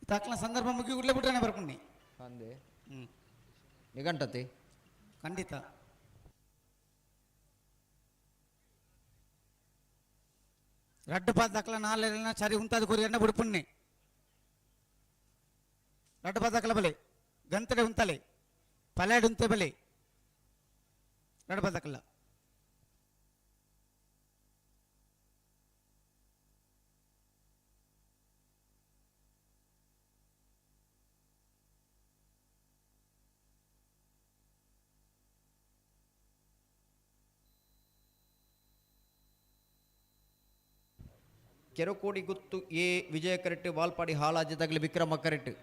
ಇತ್ತ ಅಕ್ಲ ಸಂದರ್ಭ ಮುಗಿ ಕೂಡಲೇ ಬಿಡ್ರಣೆ ಬರ್ಕೊಂಡಿ. ಅಂದೆ. ಹ್ಮ್. ನಿಘಂಟತಿ. ಖಂಡಿತ. ರಡ್ಡು ಪಾದಕಲ ನಾಲೆಲ್ಲ ಸರಿ ಉಂತಾದ ಕೊರಿಯನ್ನ ಬಿಡ್ಪುಣ್ಣೆ. ರಡ್ಡು ಪಾದಕಲ ಬಲೆ ಗಂತಡೆ ಉಂತಲೆ ಪಲಾಡು ಉಂತೆ ಬಲೆ ರಡ್ಡು ಪಾದಕಲ. ಕೆರಕೋಡಿ ಗುತ್ತು ಎ ವಿಜಯ ಕರೆಕ್ಟ್, ವಾಲ್ಪಾಡಿ ಹಾಲಾಜೆ ತಗಲಿ ವಿಕ್ರಮ ಕರೆಕ್ಟ್.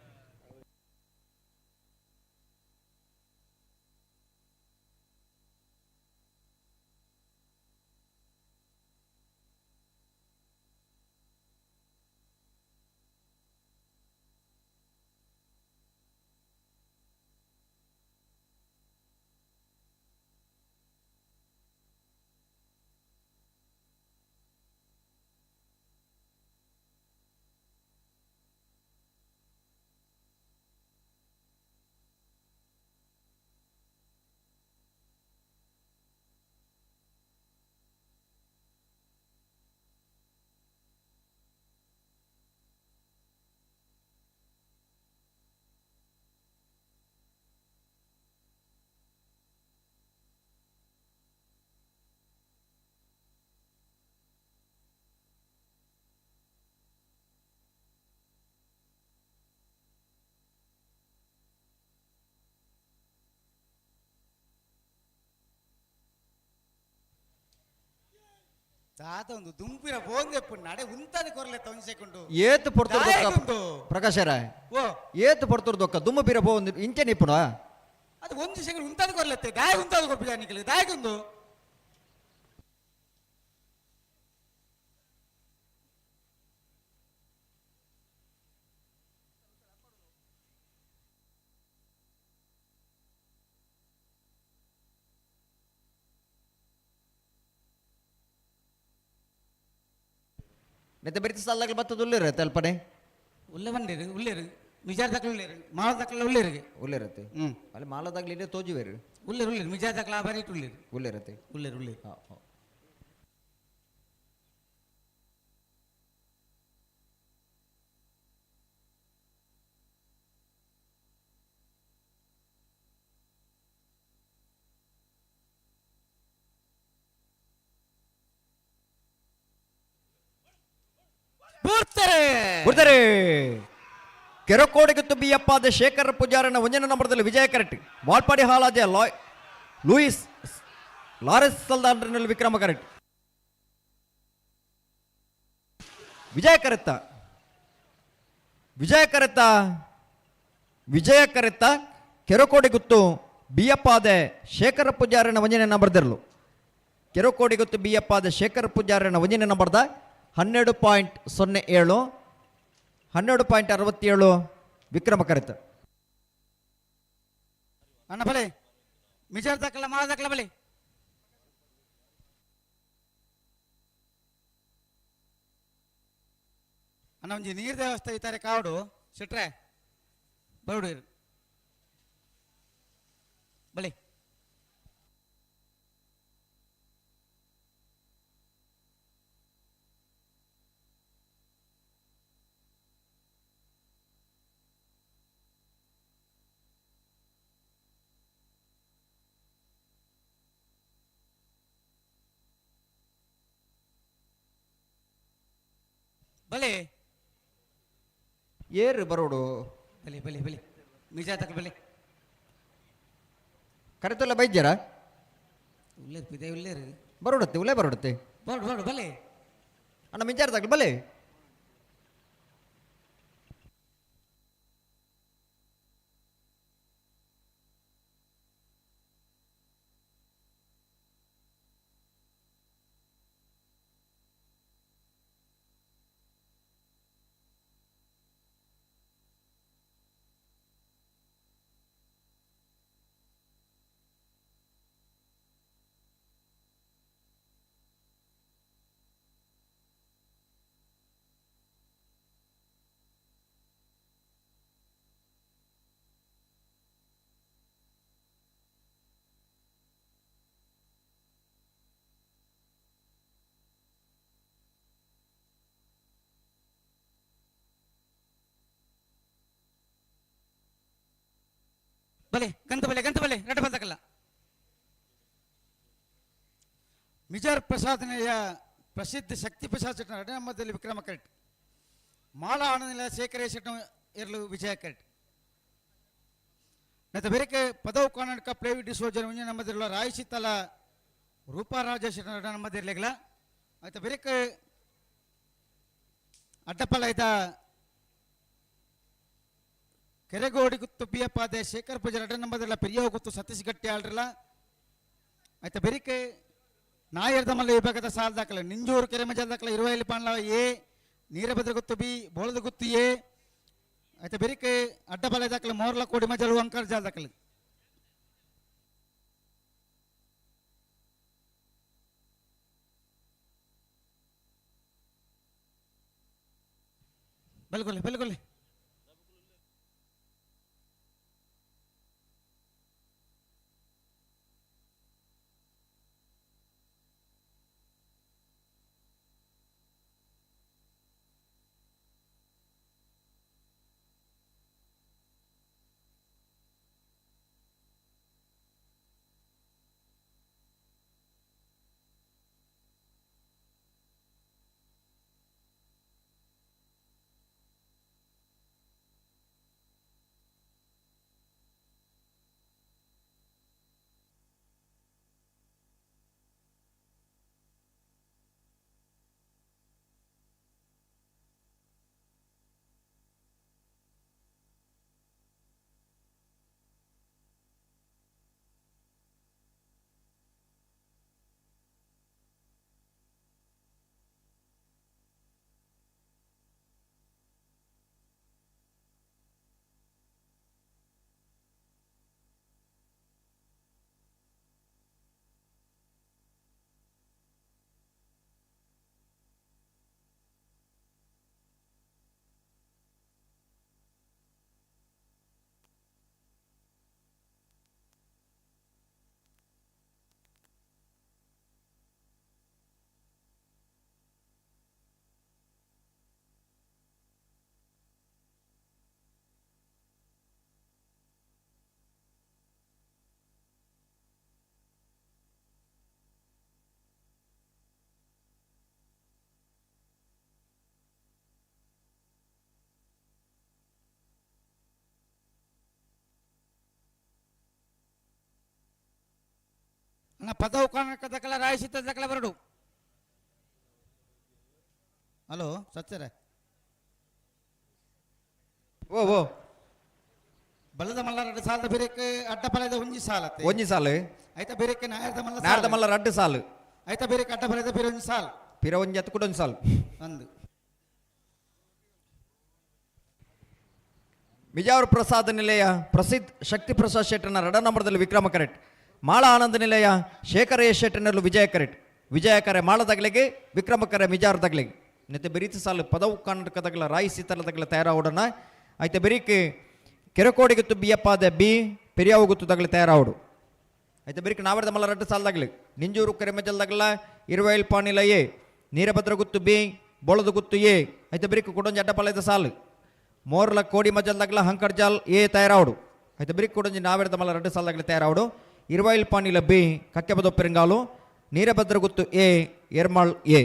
ತಾತ ಒಂದು ದುಂಪಿರ ಬೋಂದೆಪ್ಪು ನಡೆ ಉಂತಾದ ಕೊರ್ಲೆ ಒಂಜಿ ಸೆಕೆಂಡು. ಏತ್ ಪೊರ್ತುರು ದಾಯೆಗುಂಡು? ಪ್ರಕಾಶರ, ಓ. ಏತ್ ಪೊರ್ತುರು ದೊಕ್ಕ ದುಮ್ಮ ಬೀರ ಬೋ ಒಂದು ಇಂಚೆ ನಿಪ್ಪುಣ. ಅದು ಒಂದು ಸೆಕೆಂಡ್ ಉಂತಾದ ಕೊರ್ಲೆತ್ತೆ ದಾಯ ಉಂತಾದ ಕೊರ್ಪಿಜ ನಿಕಲಿ ದಾಯಗುಂದು. ನೆತ್ತ ಬೆರಿತ ಸಾಲಾಗಲಿ ಬತ್ತದ ಉಲ್ಲೇರ ತಲ್ಪನೆ. ಉಲ್ಲೆ ಬಂದಿರು ಉಲ್ಲೇರು ಮಿಜಾರ್ ದಾಖಲೆ ಉಲ್ಲೇರು ಮಾಳ ದಾಖಲೆ ಉಲ್ಲೇರಿಗೆ. ಉಲ್ಲೇರತ್ತೆ. ಹ್ಮ್. ಅಲ್ಲಿ ಮಾಲದಾಗ್ಲಿ ಇಲ್ಲೇ ತೋಜುವೇರು. ಉಲ್ಲೇರು ಉಲ್ಲೇರು ಮಿಜಾರ್ ದಾಖಲೆ ಆ ಬಾರಿ ಉಲ್ಲೇರು. ಉಲ್ಲೇರತ್ತೆ. ಉಲ್ಲೇರು ಉಲ್ಲೇರು. ಹಾ, ಹಾ. ಬರ್ತಾರೆ. ಬರ್ತಾರೆ. ಕೆರಕೋಡಿಗೆ ತುಂಬಿಯಪ್ಪಾದ ಶೇಖರ ಪೂಜಾರನ ಒಂದನೇ ನಂಬರ್ದಲ್ಲಿ ವಿಜಯ ಕರೆಕ್ಟ್. ವಾಲ್ಪಾಡಿ ಹಾಲಾಜೆ ಲಾಯ್ ಲೂಯಿಸ್ ಲಾರೆನ್ಸ್ ಸಲ್ದಾನ್ರಲ್ಲಿ ವಿಕ್ರಮ ಕರೆಕ್ಟ್. ವಿಜಯ ಕರೆತ್ತ, ವಿಜಯ ಕರೆತ್ತ, ವಿಜಯ ಕರೆತ್ತ ಕೆರಕೋಡಿ ಗುತ್ತು ಬಿಯಪ್ಪಾದೆ ಶೇಖರ ಪೂಜಾರನ ವಂಜನೆಯನ್ನು ಬರೆದಿರಲು. ಕೆರಕೋಡಿ ಗುತ್ತು ಬಿಯಪ್ಪಾದೆ ಶೇಖರ ಪೂಜಾರನ ವಂಜನೆಯನ್ನು ಬರೆದ 12.07, 12.67 ವಿಕ್ರಮ ಕರೆತ. ಅಣ್ಣ ಬಲೆ ಮಿಜಾರ್ ದಾಖಲ ಮಾಳ ದಾಖಲ ಬಲೆ. ಅಣ್ಣ ಒಂಜಿ ನೀರ್ ದೇವಸ್ಥೆ ಇತಾರೆ ಕಾವಡು ಸಿಟ್ರೆ ಬರುಡು ಬಲೆ. ಬಲೆ ಏರು ಬರೋಡು. ಬಲೆ ಬಲೆ ಬಲೆ ಮಿಜಾರ್ ದಾಖಲ ಬಲೆ. ಕರೆತಲ್ಲ ಬೈದ್ಯರ ಉಲ್ಲೇರು ಪಿದೆ ಉಲ್ಲೇರು. ಬರೋಡತ್ತೆ ಉಲ್ಲೇ ಬರೋಡತ್ತೆ. ಬರೋಡು ಬರೋಡು ಬಲೆ. ಅಣ್ಣ ಮಿಂಚಾರ ದಾಖಲೆ ಬಲೆ. ಬಲೆ ಗಂತ ಬಲೆ ಗಂತ ಬಲೆ ರಡ್ಡ ಬಂದಕಲ್ಲ. ಮಿಜಾರ್ ಪ್ರಸಾದನೆಯ ಪ್ರಸಿದ್ಧ ಶಕ್ತಿ ಪ್ರಸಾದ್ ಶೆಟ್ಟನ ಎರಡನೇ ವಿಕ್ರಮ ಕರೆಕ್ಟ್. ಮಾಳ ಆನಂದ ಶೇಖರ ಶೆಟ್ಟ ಇರಲು ವಿಜಯ ಕರೆಕ್ಟ್. ಮತ್ತು ಬೇರೆಕೆ ಪದವು ಕರ್ನಾಟಕ ಪ್ಲೇವಿ ಡಿಸೋಜರ್ ಒಂಜಿ ನಮ್ಮದಿರಲ್ಲ ರಾಯಶಿತ್ತಲ ರೂಪಾರಾಜ ಶೆಟ್ಟನ ಎರಡನೇ ನಮ್ಮದಿರ್ಲಿಲ್ಲ. ಆಯ್ತು ಬೇರೆಕೆ ಅಡ್ಡಪಲ ಇದ್ದ ಕೆರೆಗೋಡಿ ಗುತ್ತು ಬಿಯಪ್ಪಾದೆ ಶೇಖರ್ ಪೂಜಾರಿ ಎರಡನೇ ನಂಬರ್ದಿರಲ್ಲ ಪೆರಿಯ ಗುತ್ತು ಸತೀಶ್ ಗಟ್ಟಿ ಆಳ್ರಲ್ಲ. ಆಯ್ತಾ ಬೆರಿಕೆ ನಾಯರ್ದ ಮಲ್ಲ ವಿಭಾಗದ ಸಾಲ ದಾಖಲೆ ನಿಂಜೂರು ಕೆರೆ ಮಜಲ್ ದಾಖಲೆ ಇರುವಲ್ಲಿ ಪಾಂಡ್ಲ ಎ, ನೀರಭದ್ರ ಗುತ್ತು ಬಿ, ಬೋಳದ ಗುತ್ತು ಎ. ಆಯ್ತಾ ಬೆರಿಕೆ ಅಡ್ಡಬಲ ದಾಖಲೆ ಮೋರ್ಲ ಕೋಡಿ ಮಜಲು ಅಂಕರ್ ಜಾಲ ದಾಖಲೆ. ಬಲ್ಗೊಲ್ಲೆ ಬಲ್ಗೊಲ್ಲೆ. ಅಣ್ಣ ಪದವು ಕರ್ನಾಟಕ ರಾಯಶಿತ ದಕಲ ಬರಡು. ಹಲೋ ಸತ್ಯರೇ. ಓ ಓ ಬಲದ ಮಲ್ಲ ರಡ್ಡು ಸಾಲದ ಬೇರೆಕ್ ಅಡ್ಡ ಪಲದ ಒಂಜಿ ಸಾಲ. ಒಂಜಿ ಸಾಲು. ಐತ ಬೇರೆಕ್ ನಾಯರ್ದ ಮಲ್ಲ. ನಾಯರ್ದ ಮಲ್ಲ ರಡ್ಡು ಸಾಲು. ಐತ ಬೇರೆಕ್ ಅಡ್ಡ ಪಲದ ಬೇರೆ ಒಂಜಿ ಸಾಲು. ಪಿರ ಒಂಜಿ ಅತ್ತು ಕೂಡ ಒಂಜಿ ಸಾಲು. ಅಂದು ಮಿಜಾವರ್ ಪ್ರಸಾದ್ ನಿಲಯ ಪ್ರಸಿದ್ಧ ಶಕ್ತಿ ಪ್ರಸಾದ್ ಶೆಟ್ಟರ್ನ ರಡ ನಂಬರ್ದಲ್ಲಿ ವಿಕ್ರಮ ಕರೆಕ್ಟ್. ಮಾಳ ಆನಂದ ನಿಲಯ ಶೇಖರ ಎಸ್ ಶೆಟ್ಟರ್ನಲ್ಲೂ ವಿಜಯ ಕರೆಕ್ಟ್. ವಿಜಯ ಕರೆ ಮಾಳದಗ್ಲಿಗೆ, ವಿಕ್ರಮ ಕರೆ ಮಿಜಾರ್ ದಗ್ಲಿಗೆ. ನೆತ್ತೆ ಬೆರೀತಿ ಸಾಲು ಪದವು ಕರ್ನಾಟಕದಾಗಲ ರಾಯಿ ಸೀತಲದಾಗಲ ತಯಾರಾವಡನ. ಐತೆ ಬೆರೀಕ್ ಕೆರಕೋಡಿಗೆ ಬಿಯಪ್ಪಾದ ಬಿ ಪೆರಿಯಾವು ಗುತ್ತು ತಗಲಿ ತಯಾರಾವಡು. ಐತೆ ಬೆರೀಕ್ ನಾವರ್ದ ಮಲ್ಲ ರಡ್ಡು ಸಾಲದಾಗಲಿ ನಿಂಜೂರು ಕರೆಮಜಲ್ದಾಗಲ ಇರುವೈಲ್ ಪಾಣಿಲ ಎ, ನೀರಭದ್ರ ಗುತ್ತು ಬಿ, ಬೋಳದ ಗುತ್ತು ಎ. ಐತೆ ಬೆರೀಕ್ ಕುಡೊಂಜಿ ಅಡ್ಡಪಲ್ಲದ ಸಾಲು ಮೋರ್ಲ ಕೋಡಿ ಮಜಲ್ದಾಗಲ ಹಂಕರ್ಜಾಲ್ ಎ ತಯಾರಾವಡು. ಐತೆ ಬೆರೀಕ್ ಕುಡೊಂಜಿ ನಾವೆರ್ದ ಮಲ್ಲ ರಡ್ಡು ಸಾಲದಾಗಲಿ ತಯಾರಾವಡು. ಇರುವೈಲ್ ಪಾಣಿಲ ಬಿ ಕಕ್ಕೆಬದ ಪೆರಂಗಾಲು, ನೀರಭದ್ರ ಗುತ್ತು ಎ, ಎರ್ಮಾಳ್ ಎ.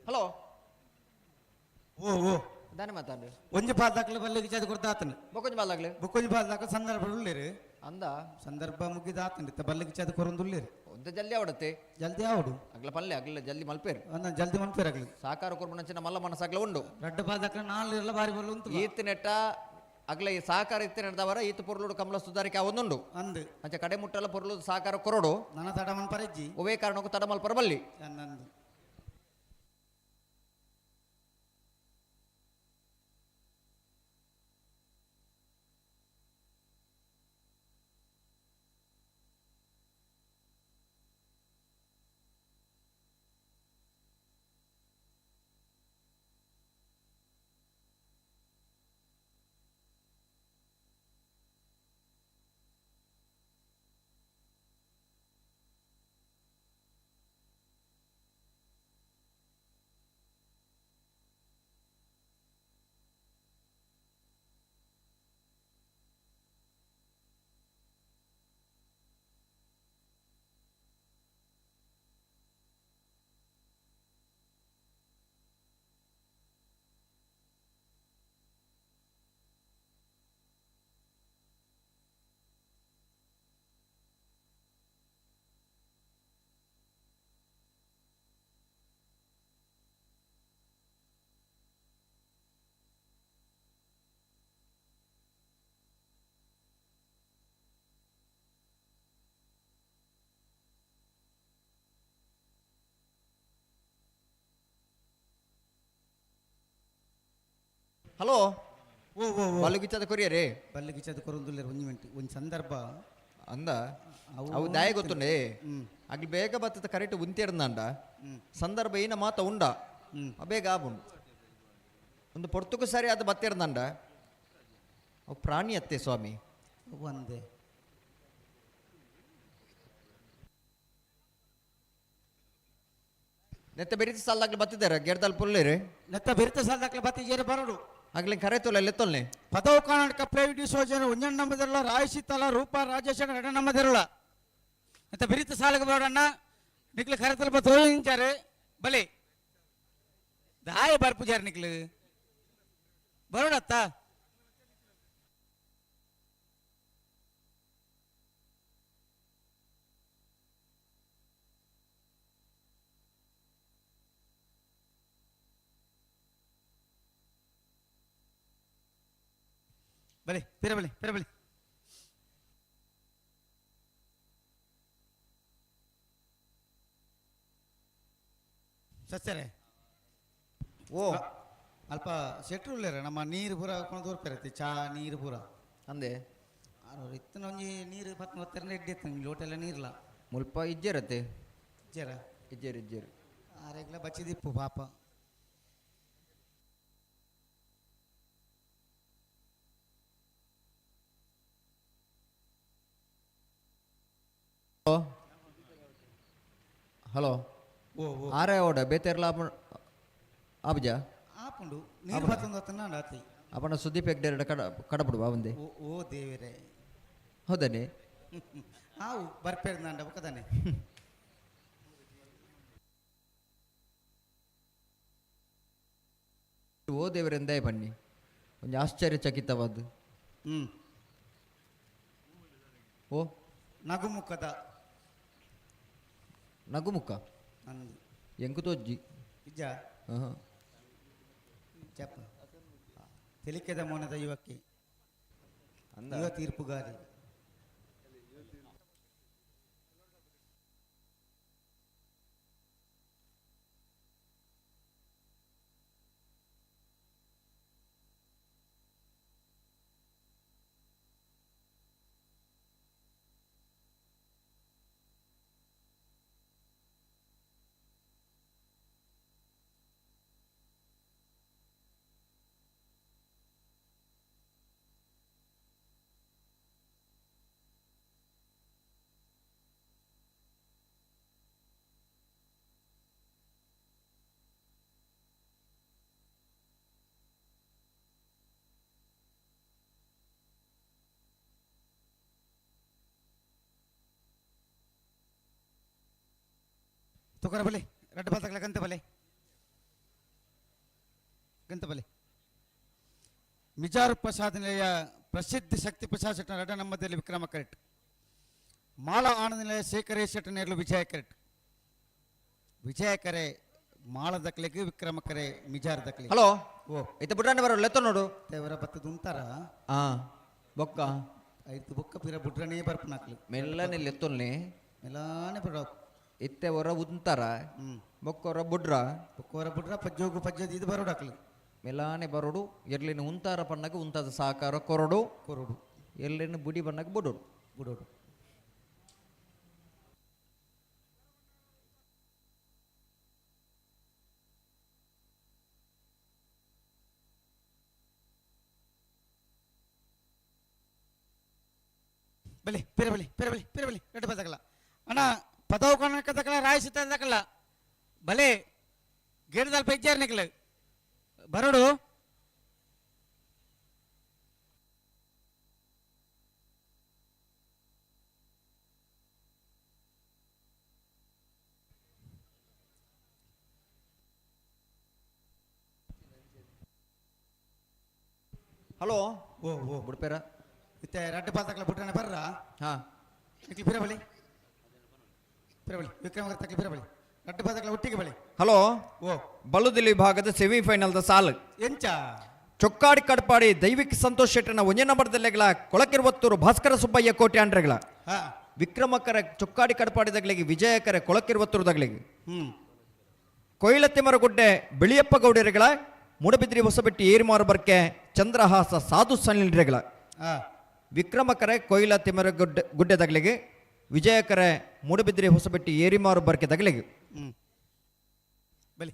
ಹಲೋ. ಓ ಓ ದಾನೆ ಮಾತಾಡು. ಒಂಜಿ ಪಾಲ್ ಬಲ್ಲಿಗೆ ಚದು ಕೊಡ್ತಾತನ. ಬೊಕ್ಕೊಂಜಿ ಪಾಲ್ದಾಕ್ಲೆ. ಬೊಕ್ಕೊಂಜಿ ಪಾಲ್ ಸಂದರ್ಭ ಉಳ್ಳೇರು. ಅಂದ ಸಂದರ್ಭ ಮುಗಿದಾತನ ಇತ್ತ ಬಲ್ಲಿಗೆ ಚದು ಕೊರೊಂದುಳ್ಳೇರು. ಒಂದ ಜಲ್ದಿ ಆವಡತ್ತೆ. ಜಲ್ದಿ ಆವಡು. ಅಗ್ಲ ಪಲ್ಲೆ ಅಗ್ಲ ಜಲ್ದಿ ಮಲ್ಪೇರು. ಅಂದ ಜಲ್ದಿ ಮಲ್ಪೇರು ಅಗ್ಲ. ಸಾಕಾರ ಕೊರ್ಬನಂಚಿನ ಮಲ್ಲ ಮನಸ್ಸಾಗ್ಲ ಉಂಡು. ರಡ್ಡು ಪಾಲ್ ದಾಕ್ಲೆ ನಾಲ್ ಇರಲ್ಲ ಬಾರಿ ಬಲ್ಲ ಉಂಟು. ಈತ್ ನೆಟ್ಟ ಅಗ್ಲ ಈ ಸಹಕಾರ ಇತ್ತೆ ನಡೆದವರ ಈತ ಪೊರ್ಲುಡು ಕಮಲ ಸುಧಾರಿಕೆ ಅವೊಂದುಂಡು. ಅಂದು ಅಂಚ ಕಡೆ ಮುಟ್ಟಲ ಪೊರ್ಲು ಸಹಕಾರ ಕೊರಡು. ನನ್ನ ತಡ ಮನ್ಪರೆಜ್ಜಿ. ಒವೇ ಕಾರಣಕ್ಕೂ ತಡ ಮಲ್ಪರ ಬಲ್ಲಿ. ಅಂದಂದು ಹಲೋ. ಓ ಓ ಓ ಬಲ್ಲುಗಿಚ್ಚದ ಕೊರಿಯರೇ. ಬಲ್ಲುಗಿಚ್ಚದ ಕೊರೊಂದುಲ್ಲೇರು ಒಂಜಿ ಮಿಂಟ್ ಒಂಜಿ ಸಂದರ್ಭ. ಅಂದ ಅವು ದಾಯ ಗೊತ್ತುಂಡೆ. ಅಗ್ಲಿ ಬೇಗ ಬತ್ತದ ಕರೆಕ್ಟ್ ಉಂತೇರ್ದಂಡ ಸಂದರ್ಭ ಏನ ಮಾತ ಉಂಡ ಬೇಗ ಆಬುಂಡು. ಒಂದು ಪೊರ್ತುಕು ಸರಿ ಅದು ಬತ್ತೇರ್ದಂಡ ಅವು ಪ್ರಾಣಿ ಅತ್ತೆ ಸ್ವಾಮಿ. ಒಂದೇ ನೆತ್ತ ಬೆರಿತ ಸಾಲ್ದಾಗ್ಲಿ ಬತ್ತಿದ್ದಾರೆ ಗೆಡ್ದಲ್ ಪುಲ್ಲೇರಿ. ನೆತ್ತ ಬೆರಿತ ಸಾಲ್ದಾಗ್ಲಿ ಬತ್ತಿಜೇರು ಬರಡು. ಆಗ್ಲಿ ಕರೆ ತೋಲೆ ಲೆತ್ತೊಲ್ನೆ. ಪದವು ಕರ್ನಾಟಕ ಪ್ರೈವೇಟ್ ಸೋಜನ ಒಂಜಣ್ಣ ನಂಬದಿರಲ್ಲ ರಾಯಶಿತ್ತಲ ರೂಪ ರಾಜೇಶನ ಎರಡ ನಂಬದಿರಲ್ಲ. ನೆತ್ತ ಬೆರಿತ ಸಾಲಗೆ ಬರೋಡಣ್ಣ ನಿಕ್ಲು ಕರೆ ತಲ್ಪ ತೋಯಿಂಚಾರೆ ಬಲೆ ದಾಯ ಬರ್ಪುಜಾರ ನಿಕ್ಲು ಬರೋಡತ್ತ. ಬಲೆ ಪಿರ ಬಲೆ ಪಿರ ಬಲೆ. ಸಚ್ಚರೆ. ಓ ಅಲ್ಪ ಶೆಟ್ರು ಉಳ್ಳೇರ ನಮ್ಮ ನೀರು ಪೂರ ಕೊಂಡು ತೋರ್ಪೇರತ್ತೆ ಚಾ ನೀರು ಪೂರ. ಅಂದೆ ಅವ್ರು ಇತ್ತನ ಒಂಜಿ ನೀರು ಪತ್ತು ಮತ್ತೆರನ ಇಡ್ಡಿ ಇತ್ತು ಲೋಟೆಲ್ಲ ನೀರ್ಲ. ಮುಲ್ಪ ಇಜ್ಜರತ್ತೆ. ಇಜ್ಜರ. ಇಜ್ಜೇರು ಇಜ್ಜೇರು ಆರೆಗ್ಲ ಬಚ್ಚಿದಿಪ್ಪು ಪಾಪ. ಹಲೋ. ಓ ಓ. ಆರೆ ಓಡ ಬೇತೆರ್ಲ ಆಪುಜ ಆಪುಂಡು ನೀರು ಬತ್ತೊಂದು ಹೊತ್ತನಾಂಡ ಆತಿ. ಅಪನ ಸುದೀಪ್ ಹೆಗ್ಡೆ ಕಡ ಕಡಪುಡುವ ಒಂದೇ. ಓ ಓ ದೇವರೇ. ಹೌದನೆ. ಆವು ಬರ್ಪೇರ್ದಾಂಡ ಬೊಕದಾನೆ. ಓ ದೇವರೆಂದೇ ಬನ್ನಿ ಒಂಜಿ ಆಶ್ಚರ್ಯಚಕಿತವಾದ. ಓ ನಗುಮುಖದ. ನಗುಮುಖ ಅಂದು ಎಂಕು ತೋಜ್ಜಿ. ಇಜ್ಜ ಚಪ್ಪ ತೆಲಿಕೆದ ಮೋನದ ಯುವಕ್ಕೆ ಯುವ ತೀರ್ಪುಗಾರಿ. ತುಕರ ಬಲೆ ರಡ್ಡ ಬಾತಕಲ ಗಂತ ಬಲೆ ಗಂತ ಬಲೆ. ಮಿಜಾರು ಪ್ರಸಾದ್ ನಿಲಯ ಪ್ರಸಿದ್ಧ ಶಕ್ತಿ ಪ್ರಸಾದ್ ಶೆಟ್ಟನ ರಡ್ಡ ನಮ್ಮದಲ್ಲಿ ವಿಕ್ರಮ ಕರೆಕ್ಟ್. ಮಾಳ ಆನಂದ ನಿಲಯ ಶೇಖರೇಶ್ ಶೆಟ್ಟನ ನೇರಲು ವಿಜಯ ಕರೆಕ್ಟ್. ವಿಜಯ ಕರೆ ಮಾಳ ದಕ್ಲೆಗೆ ವಿಕ್ರಮ ಕರೆ ಮಿಜಾರ್ ದಕ್ಲೆ. ಹಲೋ. ಓ ಇತ್ತ ಬುಡ್ರಾನೆ ಬರೋ ಲೆತ್ತ ನೋಡು. ದೇವರ ಬತ್ತದ ಉಂತಾರ. ಹಾ ಬೊಕ್ಕ ಐತು ಬೊಕ್ಕ ಪಿರ ಬುಡ್ರನೇ ಬರ್ಪನಾಕ್ಲು. ಮೆಲ್ಲನೆ ಲೆತ್ತೊಲ್ನೆ. ಮೆಲ್ಲಾನೆ ಬಿಡ. ಇತ್ತೆ ಹೊರ ಉಂತಾರ ಬೊಕ್ಕೊರ ಬುಡ್ರ. ಬೊಕ್ಕೊರ ಬುಡ್ರ ಪಜ್ಜೋಗು ಪಜ್ಜದ ಇದು ಬರೋಡಾಕ್ಲು. ಮೆಲ್ಲಾನೆ ಬರೋಡು ಎರ್ಲಿನ ಉಂತಾರ ಪಣ್ಣಗ ಉಂತಾದ ಸಾಕಾರ ಕೊರಡು ಕೊರಡು ಎಲ್ಲಿನ ಬುಡಿ ಬಣ್ಣಗ ಬುಡೋಡು ಬುಡೋಡು. ಬಲಿ ಪಿರ ಬಲಿ ಪಿರ ಬಲಿ ಪಿರ ಬಲಿ ரெண்டு ಬದಕಲ್ಲ ಅಣ್ಣ ಪದವು ಕಣಕದಕಲ ರಾಯಿಸುತ್ತದಕಲ್ಲ ಬಲೆ ಗೇಡದಲ್ಪ ಇಜ್ಜಾರ್ ನಿಕ್ಲ ಬರೋಡು. ಹಲೋ. ಓ ಓ ಬುಡ್ಪೇರ ಇತ್ತೆ ರಡ್ಡು ಪಾತಕಲ ಬುಡ್ರನೆ ಬರ್ರ. ಹಾ ನಿಕ್ಲಿ ಪಿರ ಬಲಿ ಪಿರ ಬಲಿ ವಿಕ್ರಮ ತಕ್ಲಿ ಪಿರ ಬಲಿ ರಡ್ಡು ಪಾತಕಲ ಒಟ್ಟಿಗೆ ಬಲಿ. ಹಲೋ. ಓ ಬಲ್ಲುದಿಲ್ಲಿ ವಿಭಾಗದ ಸೆಮಿಫೈನಲ್ದ ಸಾಲು ಎಂಚ ಚೊಕ್ಕಾಡಿ ಕಡ್ಪಾಡಿ ದೈವಿಕ್ ಸಂತೋಷ್ ಶೆಟ್ಟನ ಒಂಜೇ ನಂಬರ್ದಲ್ಲೆಗಳ ಕೊಳಕಿರುವತ್ತೂರು ಭಾಸ್ಕರ ಸುಬ್ಬಯ್ಯ ಕೋಟೆ ಅಂಡ್ರೆಗಳ. ಹಾ ವಿಕ್ರಮಕರ ಚೊಕ್ಕಾಡಿ ಕಡ್ಪಾಡಿದಗಳಿಗೆ ವಿಜಯಕರ ಕೊಳಕಿರುವತ್ತೂರು ದಗಳಿಗೆ. ಕೊಯ್ಲತಿಮರಗುಡ್ಡೆ ಬಿಳಿಯಪ್ಪ ಗೌಡರಿಗಳ ಮೂಡಬಿದ್ರಿ ಹೊಸಬೆಟ್ಟಿ ಏರಿಮಾರು ಬರ್ಕೆ ಚಂದ್ರಹಾಸ ಸಾಧು ಸನಿಲ್ರೆಗಳ. ವಿಕ್ರಮಕರೆ ಕೊಯ್ಲ ತಿಮರಗುಡ್ಡೆ ಗುಡ್ಡೆ ದಗಳಿಗೆ ವಿಜಯಕರೆ ಮೂಡಬಿದ್ರಿ ಹೊಸಬೆಟ್ಟಿ ಏರಿಮಾರು ಬರ್ಕೆ ದಗಳಿಗೆ. ಬಲಿ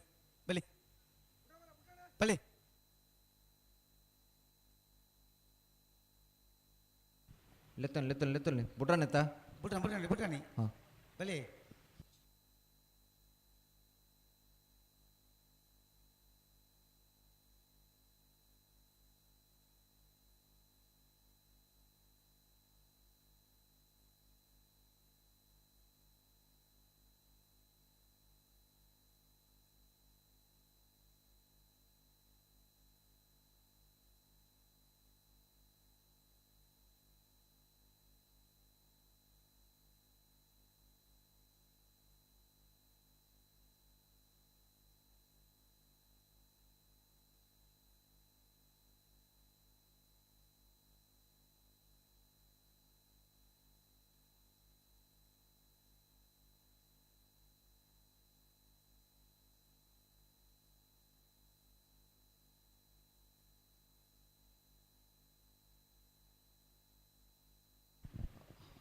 ಬಲಿ ಬಲಿ ಲೆತ್ತನ್ ಲೆತ್ತನ್ ಲೆತ್ತನ್ ಬುಡ್ರನೆತ್ತ ಬುಡ್ರನ್ ಬುಡ್ರನಿ ಬುಡ್ರನಿ ಹಾ. ಬಲಿ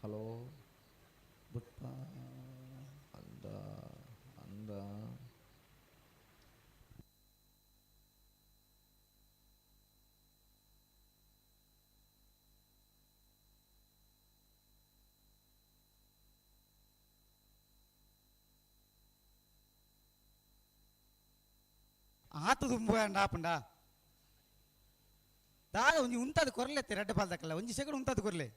ಹಲೋ. ಬುಟ್ಪ ಅಂದ ಅಂದ ಆತು ದುಂಬು ಆಪುಂಡ ದಾದ ಒಂಜಿ ಉಂತಾದ ಕೊರ್ಲೆತ್ತೆ ರಡ್ಡ ಪಾಲ್ದಕ್ಕಲ್ಲ ಒಂಜಿ ಸೆಕೆಂಡ್ ಉಂತಾದ ಕೊರ್ಲೆ.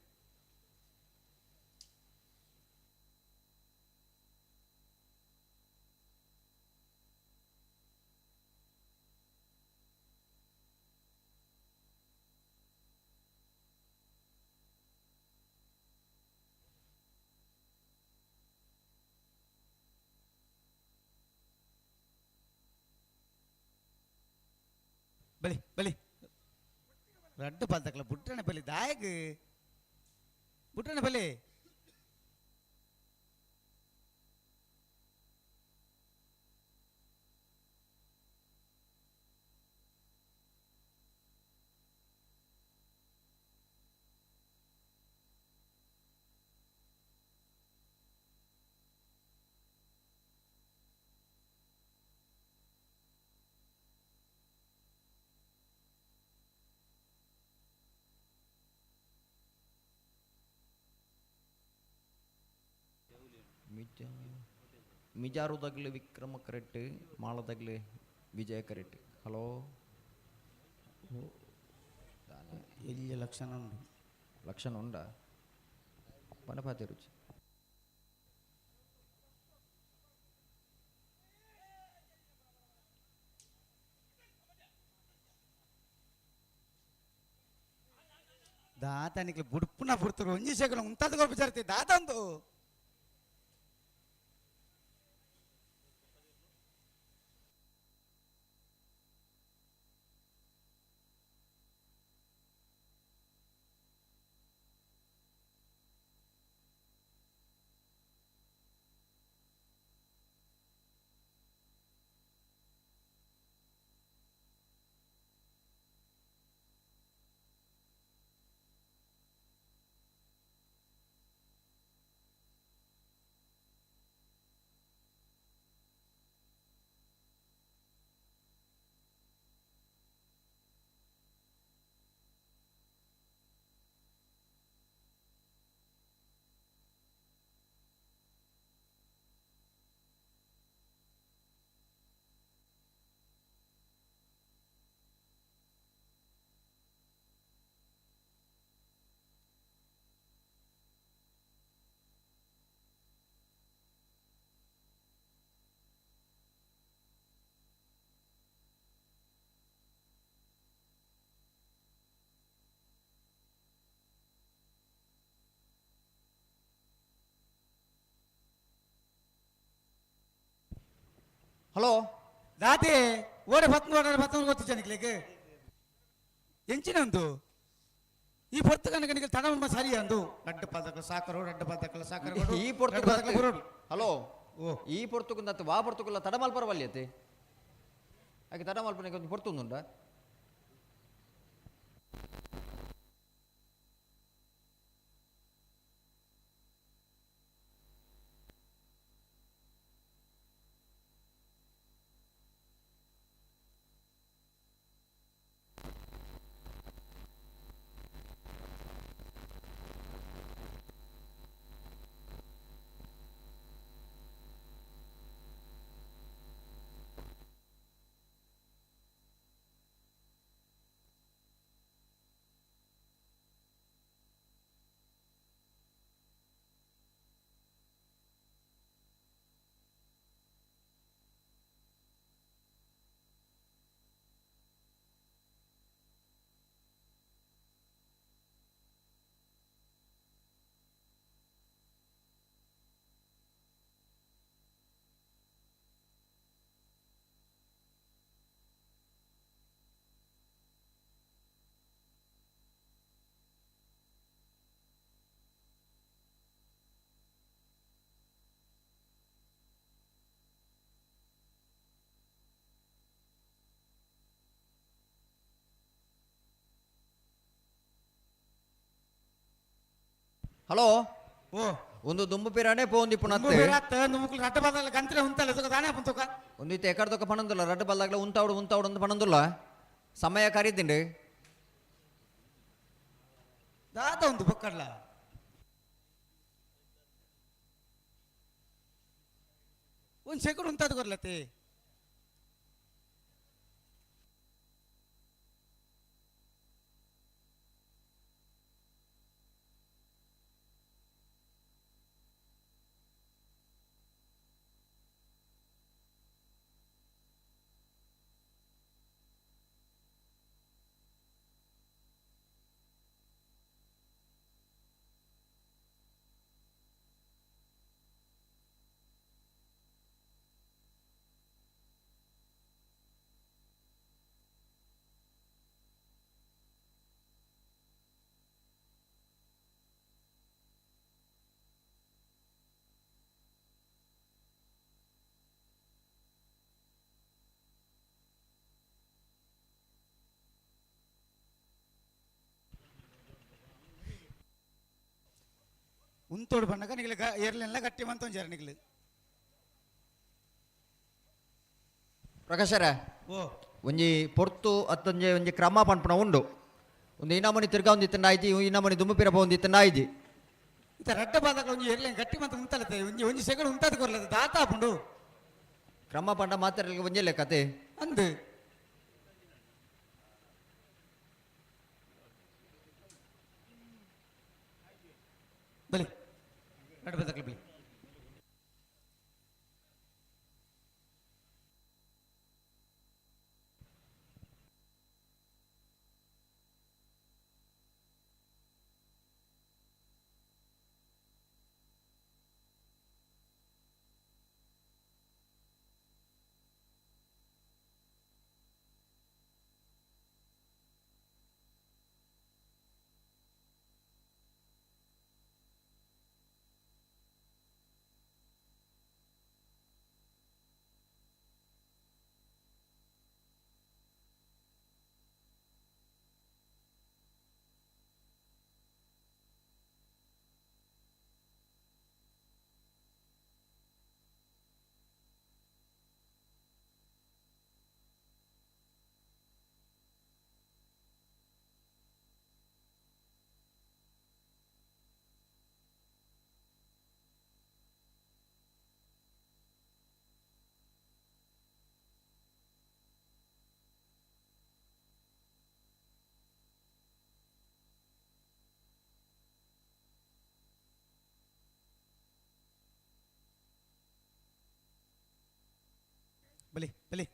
ಬಲಿ ಬಲಿ ರಡ್ಡು ಪಾಲ್ತಕ್ಕಲ್ಲ ಬುಟ್ಟಣ ಬಲಿ ದಾಯಕ್ ಬುಟ್ಟಣ ಬಲಿ. ಮಿಜಾರು ತಗಲಿ ವಿಕ್ರಮ ಕರೆಕ್ಟ್, ಮಾಳ ತಗಲಿ ವಿಜಯ ಕರೆಕ್ಟ್. ಹಲೋ ಎಲ್ಲಿ ಲಕ್ಷಣ ಉಂಡು? ಲಕ್ಷಣ ಉಂಡಾ? ಪನಪಾತಿ ರುಚಿ. ದಾತನಿಗೆ ಬುಡ್ಪುನ ಬುಡ್ತರು ಒಂಜಿ ಸೆಕೆಂಡ್ ಉಂತಾದ ಕೊರ್ಪು ಜರ್ತಿ ದಾತಂದು. ಹಲೋ ದಾತೆ ಓಡೆ ಪತ್ನ ಓಡೆ ಪತ್ನ ಗೊತ್ತಿಚ್ಚ ನಿಕ್ಲೆಗ್ ಎಂಚಿನ ಉಂದು ಈ ಪೊರ್ತು ಕನಕ ನಿಕ್ಲೆ ತಡ ಸರಿ ಅಂದು ರಡ್ಡು ಪಾದಕಲ ಸಾಕರು ರಡ್ಡು ಪಾದಕಲ ಸಾಕರು ಈ ಪೊರ್ತು. ಹಲೋ, ಈ ಪೊರ್ತುಕುಂದತ್ತು ವಾ ಪೊರ್ತುಕುಲ್ಲ ತಡ ಮಲ್ಪರ ವಲ್ಯತೆ ಹಾಗೆ ತಡ ಮಲ್ಪನೆ ಒಂದು ಪೊರ್ತುಂದುಂಡ. ಹಲೋ, ಓ ಒಂದು ದುಂಬು ಪಿರಾಣೆ ಪೋಂದಿ ಪುನತ್ತೆ ರಡ್ಡ ಬಾದಲ ಗಂತ್ರೆ ಉಂತಲ್ಲ ಸುಖ ದಾನೆ ಪುಂತುಕ ಒಂದು ಇತ್ತೆ ಎಕಡ್ದೊಕ್ಕ ಪಣಂದುಲ್ಲ ರಡ್ಡ ಬಲ್ದಾಗ್ಲ ಉಂತಾವಡು ಉಂತಾವಡು ಅಂತ ಪಣಂದುಲ್ಲ ಸಮಯ ಕರೀದಿಂಡು ದಾದ ಒಂದು ಬೊಕ್ಕಡ್ಲ ಒಂದು ಸೆಕೆಂಡ್ ಉಂತಾದ ಕೊರ್ಲತ್ತೆ. ಉಂತೋಡು ಬಣ್ಣಗ ನಿಗಲ ಏರ್ಲೆಲ್ಲ ಗಟ್ಟಿ ಮಂತೊಂಜಾರ ನಿಗಲು. ಪ್ರಕಾಶರ ಓ ಒಂಜಿ ಪೊರ್ತು ಅತ್ತೊಂಜೆ ಒಂಜಿ ಕ್ರಮ ಪನ್ಪುನ ಉಂಡು. ಒಂದು ಇನಾಮನಿ ತಿರ್ಗಾ ಒಂದು ಇತ್ತಂಡ ಆಯ್ತಿ, ಇನಾಮನಿ ದುಮ್ಮು ಪಿರಪ ಒಂದು ಇತ್ತಂಡ ಆಯ್ತಿ. ಇತ್ತ ರಡ್ಡ ಬಾದಾಗ ಒಂಜಿ ಏರ್ಲೆನ್ ಗಟ್ಟಿ ಮಂತ ಉಂತಲತೆ ಒಂಜಿ ಒಂಜಿ ಸೆಗಡು ಉಂತಾದ ಕೊರ್ಲತೆ ದಾತ ಆಪುಂಡು. ಕ್ರಮ ಪಂಡ ಮಾತ್ರ ಒಂಜೆ ಕತೆ ಅಂದು ಬಲಿ ರಡ್ಡ ಬಾದಾಗ ಬಲಿ. ಬಲಿ ಬಲಿ.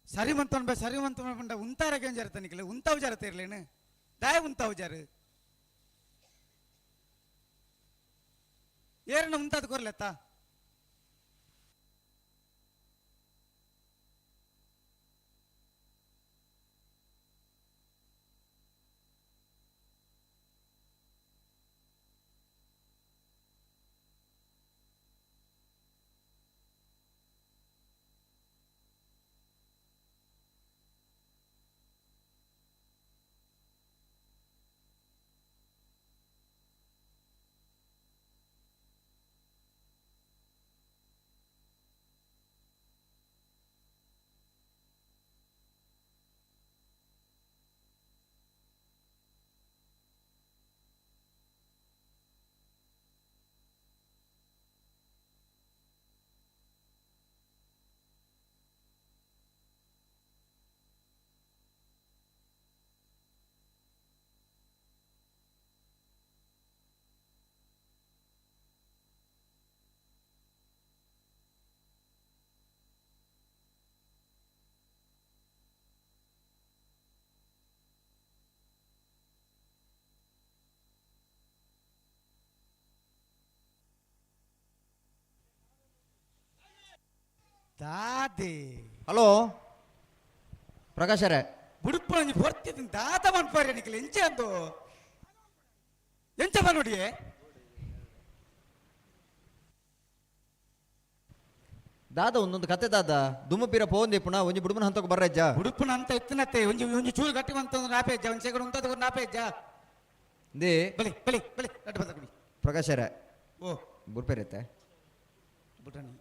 ಸರಿ ಮಂತೊಂಡ ಬೇ ಸರಿ ಮಂತೊಂಡ ಉಂತಾರಕ್ಕೆ ಜರತ ನಿಕ್ಲೆ ಉಂತಾವು ಜರತ ಇರ್ಲೇನು ದಾಯ ಉಂತಾವು ಜಾರು ಏರನ್ನ ಉಂತಾದ ಕೊರ್ಲೆತ್ತಾ. ದಾದೆ ಹಲೋ ಪ್ರಕಾಶರೇ ಬುಡುಪುರಂಜಿ ಪೊರ್ತಿದ್ದೀನಿ ದಾದ ಮನ್ಪಾರೆ ನಿಕ್ಲೆ ಎಂಚ ಅಂದು ಎಂಚ ಬನ್ನೋಡಿಯೇ. ದಾದ ಒಂದೊಂದು ಕತೆ ದಾದ ದುಮ್ಮು ಪಿರ ಪೋಂದೆ ಪುನಃ ಒಂಜಿ ಬುಡುಮನ ಹಂತಕ್ಕೆ ಬರ್ರಜ್ಜ ಉಡುಪುನ ಅಂತ ಎತ್ತಿನತ್ತೆ ಒಂಜಿ ಒಂಜಿ ಚೂರು ಗಟ್ಟಿ ಬಂತಂದ್ರೆ ನಾಪೇಜ್ಜ ಒಂಜಿ ಸೆಗಡು ಉಂತಾದ ನಾಪೇಜ್ಜ they ಬಲಿ ಬಲಿ ಬಲಿ ನಟ್ಟು ಬಂದ ಪ್ರಕಾಶರೇ ಓ ಬುಡ್ಪೇರತ್ತೆ ಬುಡ್ರನಿ.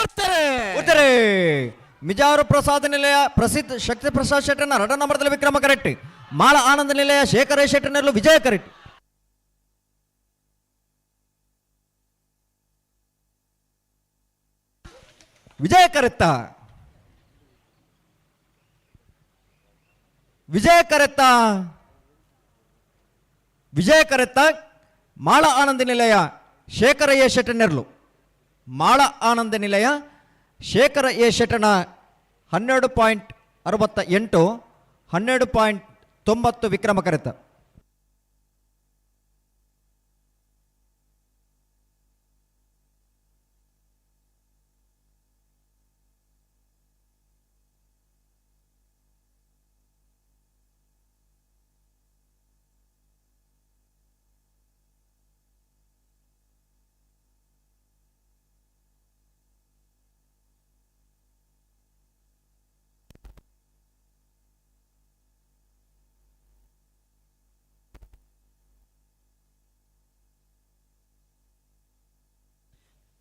ಉತ್ತರೆ ಉತ್ತರೆ ಮಿಜಾರು ಪ್ರಸಾದ ನಿಲಯ ಪ್ರಸಿದ್ಧ ಶಕ್ತಿ ಪ್ರಸಾದ್ ಶೆಟ್ಟರ್ನ ರಡ ನಂಬರ್ದಲ್ಲಿ ವಿಕ್ರಮ ಕರೆಕ್ಟ್. ಮಾಳ ಆನಂದ ನಿಲಯ ಶೇಖರ ಶೆಟ್ಟರ್ನಲ್ಲೂ ವಿಜಯ ಕರೆಕ್ಟ್. ವಿಜಯ ಕರೆತ್ತ ವಿಜಯ ಕರೆತ್ತ ವಿಜಯ ಕರೆತ್ತ ಮಾಳ ಆನಂದ ನಿಲಯ ಶೇಖರ ಎ ಶೆಟ್ಟನೆರ್ಲು. ಮಾಳ ಆನಂದ ನಿಲಯ ಶೇಖರ ಎ ಶೆಟ್ಟನ 12.68 12.90 ವಿಕ್ರಮ ಕರೆತ.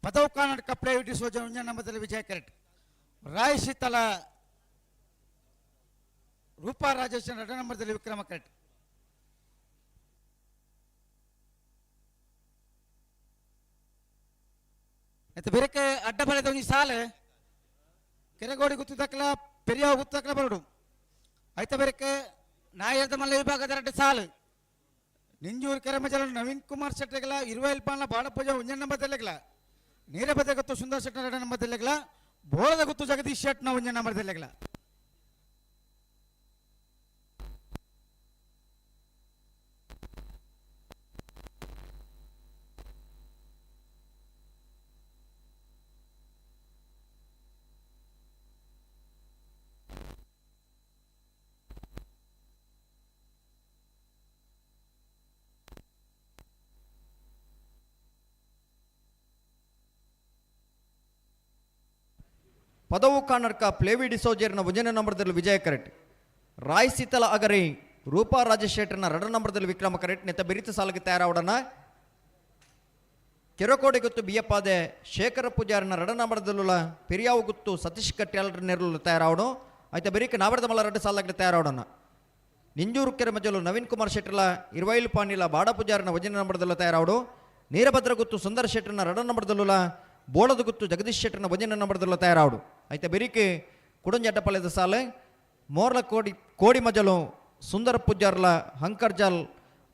ಪದವು ಕರ್ನಾಟಕ ಪ್ಲೇ ಡಿಸೋಜ ನಂಬದಲ್ಲಿ ವಿಜಯ ಕರೆಕ್ಟ್. ರಾಯ್ ಶೀತಲ ರೂಪಾ ರಾಜೇಶ್ ಎರಡು ನಂಬರ್ದಲ್ಲಿ ವಿಕ್ರಮ ಕರೆಕ್ಟ್. ಮತ್ತು ಬೇರೆ ಅಡ್ಡ ಬರೆದ ಒಂದು ಸಾಲು ಕೆರೆಗೋಡಿ ಗುತ್ತದಕ್ಕಲ ಪೆರಿಯ ಗುತ್ತದಕ್ಕಲ ಬರಡು ಆಯ್ತ ಬೇರೆ ನಾಯರದ ಮಲ್ಲ ವಿಭಾಗದ ಎರಡು ಸಾಲು ನಿಂಜೂರು ಕೆರೆಮಜಲ ನವೀನ್ ಕುಮಾರ್ ಶೆಟ್ಟಿಗಳ ಇರುವೈಲ್ಪಾನ ಬಾಡಪೂಜೆ ಒಂಜನ ನಂಬರ್ ತೆಲೆಗಲ ನೀರಬದ ಗೊತ್ತು ಸುಂದರ್ ಶೆಟ್ಟಿ ಎರಡು ನಂಬರ್ ತೆಲೆಗಲ ಬೋಳದ ಗೊತ್ತು ಜಗದೀಶ್ ಶೆಟ್ನ ಒಂಜನ ನಂಬರ್ ತೆಲೆಗಲ. ಪದವು ಕಾನರ್ಕ ಪ್ಲೇವಿ ಡಿಸೋಜರ್ನ ಒಂದನೇ ನಂಬರ್ದಲ್ಲಿ ವಿಜಯ ಕರೆಕ್ಟ್. ರಾಯ್ ಸೀತಲ ಅಗರಿ ರೂಪಾ ರಾಜೇಶ್ ಶೆಟ್ಟರ್ನ ಎರಡನೇ ನಂಬರ್ದಲ್ಲಿ ವಿಕ್ರಮ ಕರೆಕ್ಟ್. ನೆತ್ತ ಬಿರಿತ ಸಾಲಿಗೆ ತಯಾರಾವಡನ ಕೆರಕೋಡಿ ಗುತ್ತು ಬಿಯಪ್ಪಾದೆ ಶೇಖರ ಪೂಜಾರನ ಎರಡನೇ ನಂಬರ್ದಲ್ಲುಲ ಪೆರಿಯಾವು ಗುತ್ತು ಸತೀಶ್ ಕಟ್ಯಾಲರ ನೆರಳು ತಯಾರಾವಡು ಆಯ್ತಾ ಬೆರಿಕ ನಾವರದ ಮಲ್ಲ ಎರಡು ಸಾಲಾಗಿ ತಯಾರಾವಡನ ನಿಂಜೂರು ಕೆರೆ ಮಜಲು ನವೀನ್ ಕುಮಾರ್ ಶೆಟ್ಟರ್ಲ ಇರುವೈಲು ಪಾಣಿಲ ಬಾಡ ಪೂಜಾರನ ಒಂದನೇ ನಂಬರ್ದಲ್ಲ ತಯಾರಾವಡು ನೀರಭದ್ರ ಗುತ್ತು ಸುಂದರ ಶೆಟ್ಟರ್ನ ಎರಡನೇ ನಂಬರ್ದಲ್ಲುಲ ಬೋಳದ ಗುತ್ತು ಜಗದೀಶ್ ಶೆಟ್ಟರ್ನ ಒಂದನೇ ನಂಬರ್ದಲ್ಲ ತಯಾರಾವಡು అయితే ಬೆರಿಕೆ ಕುಡಂಜಡ್ಡಪಳ್ಳಿದ ಸಾಲೆ ಮೋರ್ಲ ಕೋಡಿ ಕೋಡಿ ಮಜಲು ಸುಂದರ ಪೂಜಾರ್ಲ ಹಂಕರ್ಜಾಲ್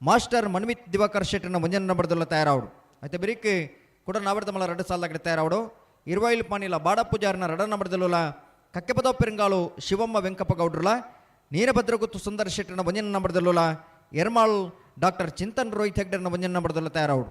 ಮಾಸ್ಟರ್ ಮನ್ಮಿತ್ ದಿವಾಕರ್ ಶೆಟ್ಟರ್ನ ಒಂದನೇ ನಂಬರ್ದಲ್ಲ ತಯಾರಾವಡು అయితే ಬೆರಿಕೆ ಕುಡ ನಾವರ್ದಮಲ ಎರಡು ಸಾಲದಾಗಡೆ ತಯಾರಾವಡು ಇರುವೈಲು ಪಾಣಿಲ ಬಾಡ ಪೂಜಾರನ ಎರಡನೇ ನಂಬರ್ದಲ್ಲ ಕಕ್ಕೆಪದ ಪೆರಂಗಾಲು ಶಿವಮ್ಮ ವೆಂಕಪ್ಪ ಗೌಡ್ರಲ ನೀರಭದ್ರಗುತ್ತು ಸುಂದರ ಶೆಟ್ಟರ್ನ ಒಂದನೇ ನಂಬರ್ದಲ್ಲ ಎರ್ಮಾಳ್ ಡಾಕ್ಟರ್ ಚಿಂತನ್ ರೋಹಿತ್ ಹೆಗ್ಡರ್ನ ಒಂದನೇ ನಂಬರ್ದಲ್ಲ ತಯಾರಾವಡು.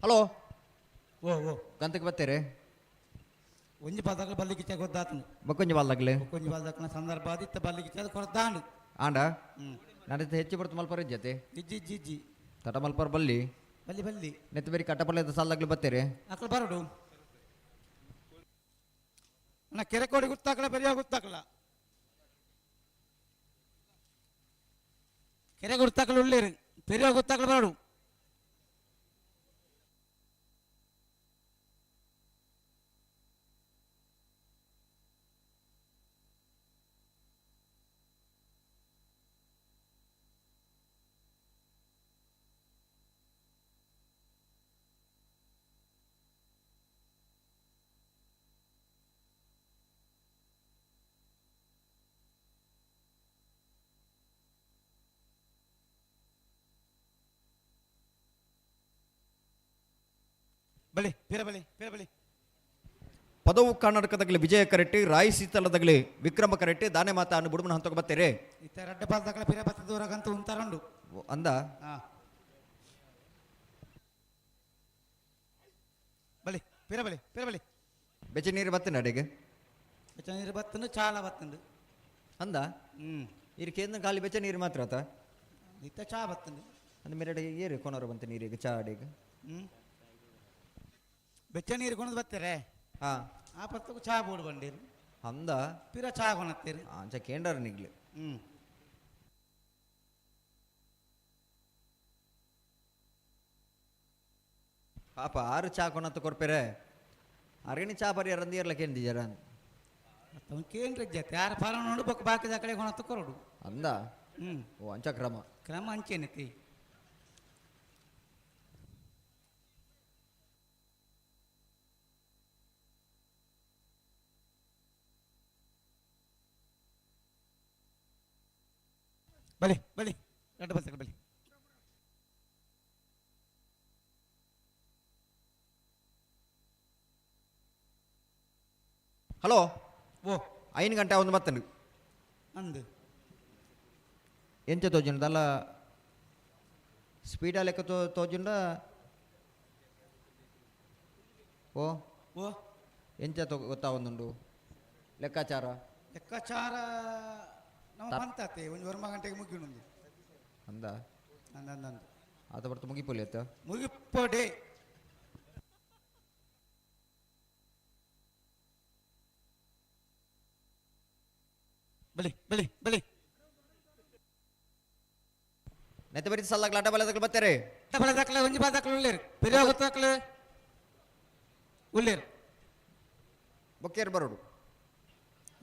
ಹಲೋ. ಓ ಓ. ಗಂತಕ್ಕೆ ಬತ್ತೀರಿ? ಒಂಜಿ ಪದಕಲು ಬಲ್ಲಿಗೆ ಗೊತ್ತಾತನು. ಬೊಕ್ಕೊಂಜಿ ಬಾಲ್ದಾಗ್ಲಿ. ಬೊಕ್ಕೊಂಜಿ ಬಾಲ್ದಕ್ಕನ ಸಂದರ್ಭ ಆದಿತ್ತ ಬಲ್ಲಿಗೆ ಕೊರತಾಂಡು. ಆಂಡ ನಾನು ಹೆಚ್ಚು ಬರ್ತು ಮಲ್ಪರ ಇಜ್ಜತೆ. ಇಜ್ಜಿ ಇಜ್ಜಿ ಇಜ್ಜಿ. ತಟ ಮಲ್ಪರ ಬಲ್ಲಿ. ಬಲ್ಲಿ ಬಲ್ಲಿ. ನೆತ್ತ ಬೇರೆ ಕಟ್ಟಪಲ್ಲೆ ಸಾಲದಾಗ್ಲಿ ಬತ್ತೀರಿ? ಅಕ್ಲು ಬರಡು. ಅಣ್ಣ ಕೆರೆಕೋಡಿ ಗೊತ್ತಾಕಲ, ಪೆರಿಯ ಗೊತ್ತಾಕಲ. ಕೆರೆ ಗುರ್ತಾಕಲು ಉಳ್ಳೇರು, ಪೆರಿಯ ಗೊತ್ತಾಕಲ ಬರಡು. ಬಲಿ ಪೀರ ಬಲಿ ಪೀರ ಬಲಿ. ಪದವು ಕರ್ನಾಟಕದಾಗಲಿ ವಿಜಯ ಕರೆಟ್ಟಿ, ರಾಯಿ ಸೀತಲದಾಗಲಿ ವಿಕ್ರಮ ಕರೆಟ್ಟಿ, ದಾನೆ ಮಾತಾ ಅನ್ನು ಬುಡುಮನ ಹಂತಕ ಬತ್ತೀರಿ. ಇತ್ತ ರಡ್ಡ ಪಾಲ್ದಾಕಲ ಪಿರ ಬತ್ತ ದೂರಗಂತ ಉಂತಾರುಂಡು. ಅಂದ ಬಲಿ ಪಿರ ಬಲಿ ಪಿರ ಬಲಿ. ಬೆಚ್ಚ ನೀರು ಬತ್ತಿನ ಅಡಿಗೆ? ಬೆಚ್ಚ ನೀರು ಬತ್ತಂದು ಚಾಲ ಬತ್ತಂದು. ಅಂದ ಇರು ಕೇಂದ್ರ ಖಾಲಿ ಬೆಚ್ಚ ನೀರು ಮಾತ್ರ ಆತ? ಇತ್ತ ಚಾ ಬತ್ತಂದು. ಅಂದ ಮೇರೆ ಅಡಿಗೆ ಏರು ಕೊನರು ಬಂತ ನೀರಿಗೆ ಚಾ ಅಡಿಗೆ? ಬೆಚ್ಚ ನೀರು ಕೊನದು ಬತ್ತಾರೆ. ಹಾ. ಆ ಪತ್ತకు ಚಾ ಬೋಡು ಬಂಡೀರು. ಅಂದ ಪಿರ ಚಾ ಕೊನತ್ತೀರಿ. ಅಂಚ ಕೇಂಡರ್ ನಿಗ್ಲು. ಪಾಪ ಆರು ಚಾ ಕೊನತ್ತು ಕೊರ್ಪೆರೆ ಅರಗಣಿ ಚಾ ಬರಿ ಅರಂದಿರ್ಲ ಕೇಂದಿಜರ. ಕೇಂದ್ರ ಜೊತೆ ಯಾರ ಫಾರ ನೋಡು ಬೊಕ್ಕ ಬಾಕಿದ ಕಡೆ ಕೊನತ್ತು ಕೊರಡು. ಅಂದ ಓ ಅಂಚ ಕ್ರಮ. ಕ್ರಮ ಅಂಚೇನತಿ. ಬಲಿ ಬಲಿ ಎರಡು ಬಸ್ ಬಲಿ. ಹಲೋ. ಓ 5 ಗಂಟೆ ಒಂದು ಬತ್ತಂಡು. ಅಂದು ಎಂಚ ತೋಜುಂಡಲ್ಲ ಸ್ಪೀಡ ಲೆಕ್ಕ ತೋಜುಂಡ? ಓ ಓ ಎಂಚ ಗೊತ್ತಾವೊಂದುಂಡು ಲೆಕ್ಕಾಚಾರ? ಲೆಕ್ಕಾಚಾರ ನಮ್ಮ ಬಂತಾತೆ ಒಂದು 1 ಗಂಟೆಗೆ ಮುಗಿಯುಂಡು. ಅಂದ ಅಂದ ಅಂದ ಅಂದ ಆತ ಬರ್ತು ಮುಗಿಪೊಲಿ ಆತ? ಮುಗಿಪೊಡೆ. ಬಲಿ ಬಲಿ ಬಲಿ. ನೆತ್ತ ಬರೀ ಸಲ್ಲಾಗ್ಲ ಅಡ್ಡ ಬಲದಾಗ್ಲ ಬತ್ತಾರೆ. ಅಡ್ಡ ಬಲದಾಗ್ಲ ಒಂಜಿ ಬಾದಾಕ್ಲ ಉಳ್ಳೇರು, ಪೆರಿಯ ಗೊತ್ತಾಕ್ಲ ಉಳ್ಳೇರು. ಬೊಕ್ಕೇರು ಬರೋಡು.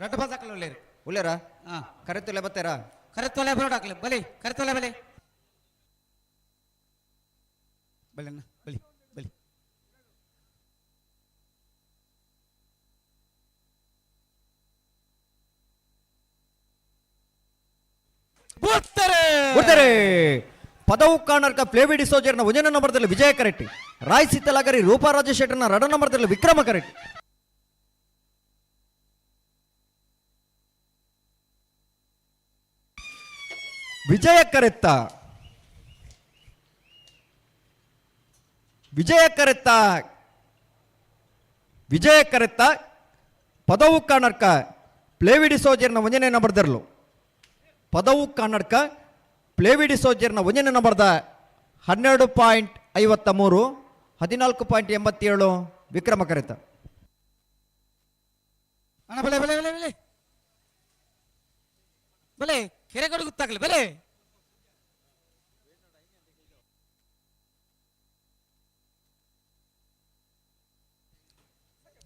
ರಡ್ಡ ಬಾದಾಕ್ಲ ಉಳ್ಳೇರು. ಉಳ್ಳೇರಾ? ಹಾ. ಕರೆತೊಲೆ ಬತ್ತೀರಾ? ಕರೆತೊಲೆ ಬರೋಡಾಕ್ಲೆ ಬಲಿ, ಕರೆತೊಲೆ ಬಲಿ. ಬಲಿ ಅಣ್ಣ ಬಲಿ ಬಲಿ. ಬುಡ್ತಾರೆ ಬುಡ್ತಾರೆ. ಪದವು ಕಾರ್ನರ್ಕ ಫ್ಲೇವಿ ಡಿಸೋಜರ್ನ ಒಂದನೇ ನಂಬರ್ದಲ್ಲಿ ವಿಜಯ ಕರೆಟ್ಟಿ, ರಾಯ್ ಸೀತಲಾಗರಿ ರೂಪಾ ರಾಜೇಶ್ ಶೆಟ್ಟರ್ನ 2 ನಂಬರ್ದಲ್ಲಿ ವಿಕ್ರಮ ಕರೆಟ್ಟಿ. ವಿಜಯ ಕರೆತ್ತ, ವಿಜಯ ಕರೆತ್ತ, ವಿಜಯ ಕರೆತ್ತ. ಪದವು ಕಾರ್ನರ್ಕ ಪ್ಲೇವಿ ಡಿಸೋಜರ್ನ ಒಂದನೇ ನಂಬರ್ದರ್ಲು. ಪದವು ಕನ್ನಡಕ ಪ್ಲೇವಿ ಡಿಸೋಜರ್ನ ಒಂದನೇ ನಂಬರ್ದ 12.53, 14.87 ವಿಕ್ರಮ ಕರೆತ. ಅಣ್ಣ ಬಲೆ ಬಲೆ ಬಲೆ ಬಲೆ ಬಲೆ ಕೆರೆ ಕಡೆ ಗೊತ್ತಾಗಲಿ ಬಲೆ.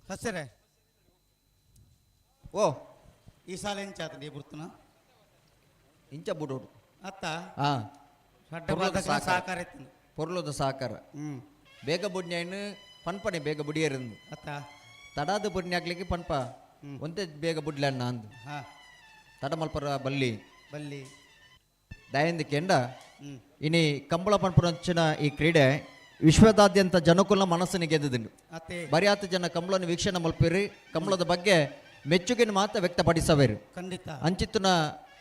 ಹಸರೆ ಓ ಈ ಸಾಲ ಎಂಚಾತ ನೀ ಬುರ್ತನ ಇಂಚ ಬುಡೋಡು ಅತ್ತ ಹಾ ಸಹಕಾರ ಪೊರ್ಲುದ ಸಹಕಾರ. ಬೇಗ ಬುಡ್ನ್ಯಾಯ್ನು ಪನ್ಪನೆ ಬೇಗ ಬುಡಿಯರಂದು ಅತ್ತ ತಡಾದ ಬುಡ್ನಿ ಹಾಕ್ಲಿಕ್ಕೆ ಪನ್ಪ ಒಂತೆ ಬೇಗ ಬುಡ್ಲಣ್ಣ ಅಂದು ತಡ ಮಲ್ಪರ ಬಲ್ಲಿ ಬಲ್ಲಿ ದಯಂದ ಕೆಂಡ. ಇನಿ ಕಂಬಳ ಪನ್ಪುನಂಚಿನ ಈ ಕ್ರೀಡೆ ವಿಶ್ವದಾದ್ಯಂತ ಜನಕುಲ ಮನಸ್ಸನ್ನು ಗೆದ್ದಿದ್ದು. ಬರಿಯಾತ ಜನ ಕಂಬಳನ್ನು ವೀಕ್ಷಣೆ ಮಲ್ಪಿರಿ, ಕಂಬಳದ ಬಗ್ಗೆ ಮೆಚ್ಚುಗೆಯನ್ನು ಮಾತ್ರ ವ್ಯಕ್ತಪಡಿಸವೇರು. ಖಂಡಿತ ಅಂಚಿತ್ತುನ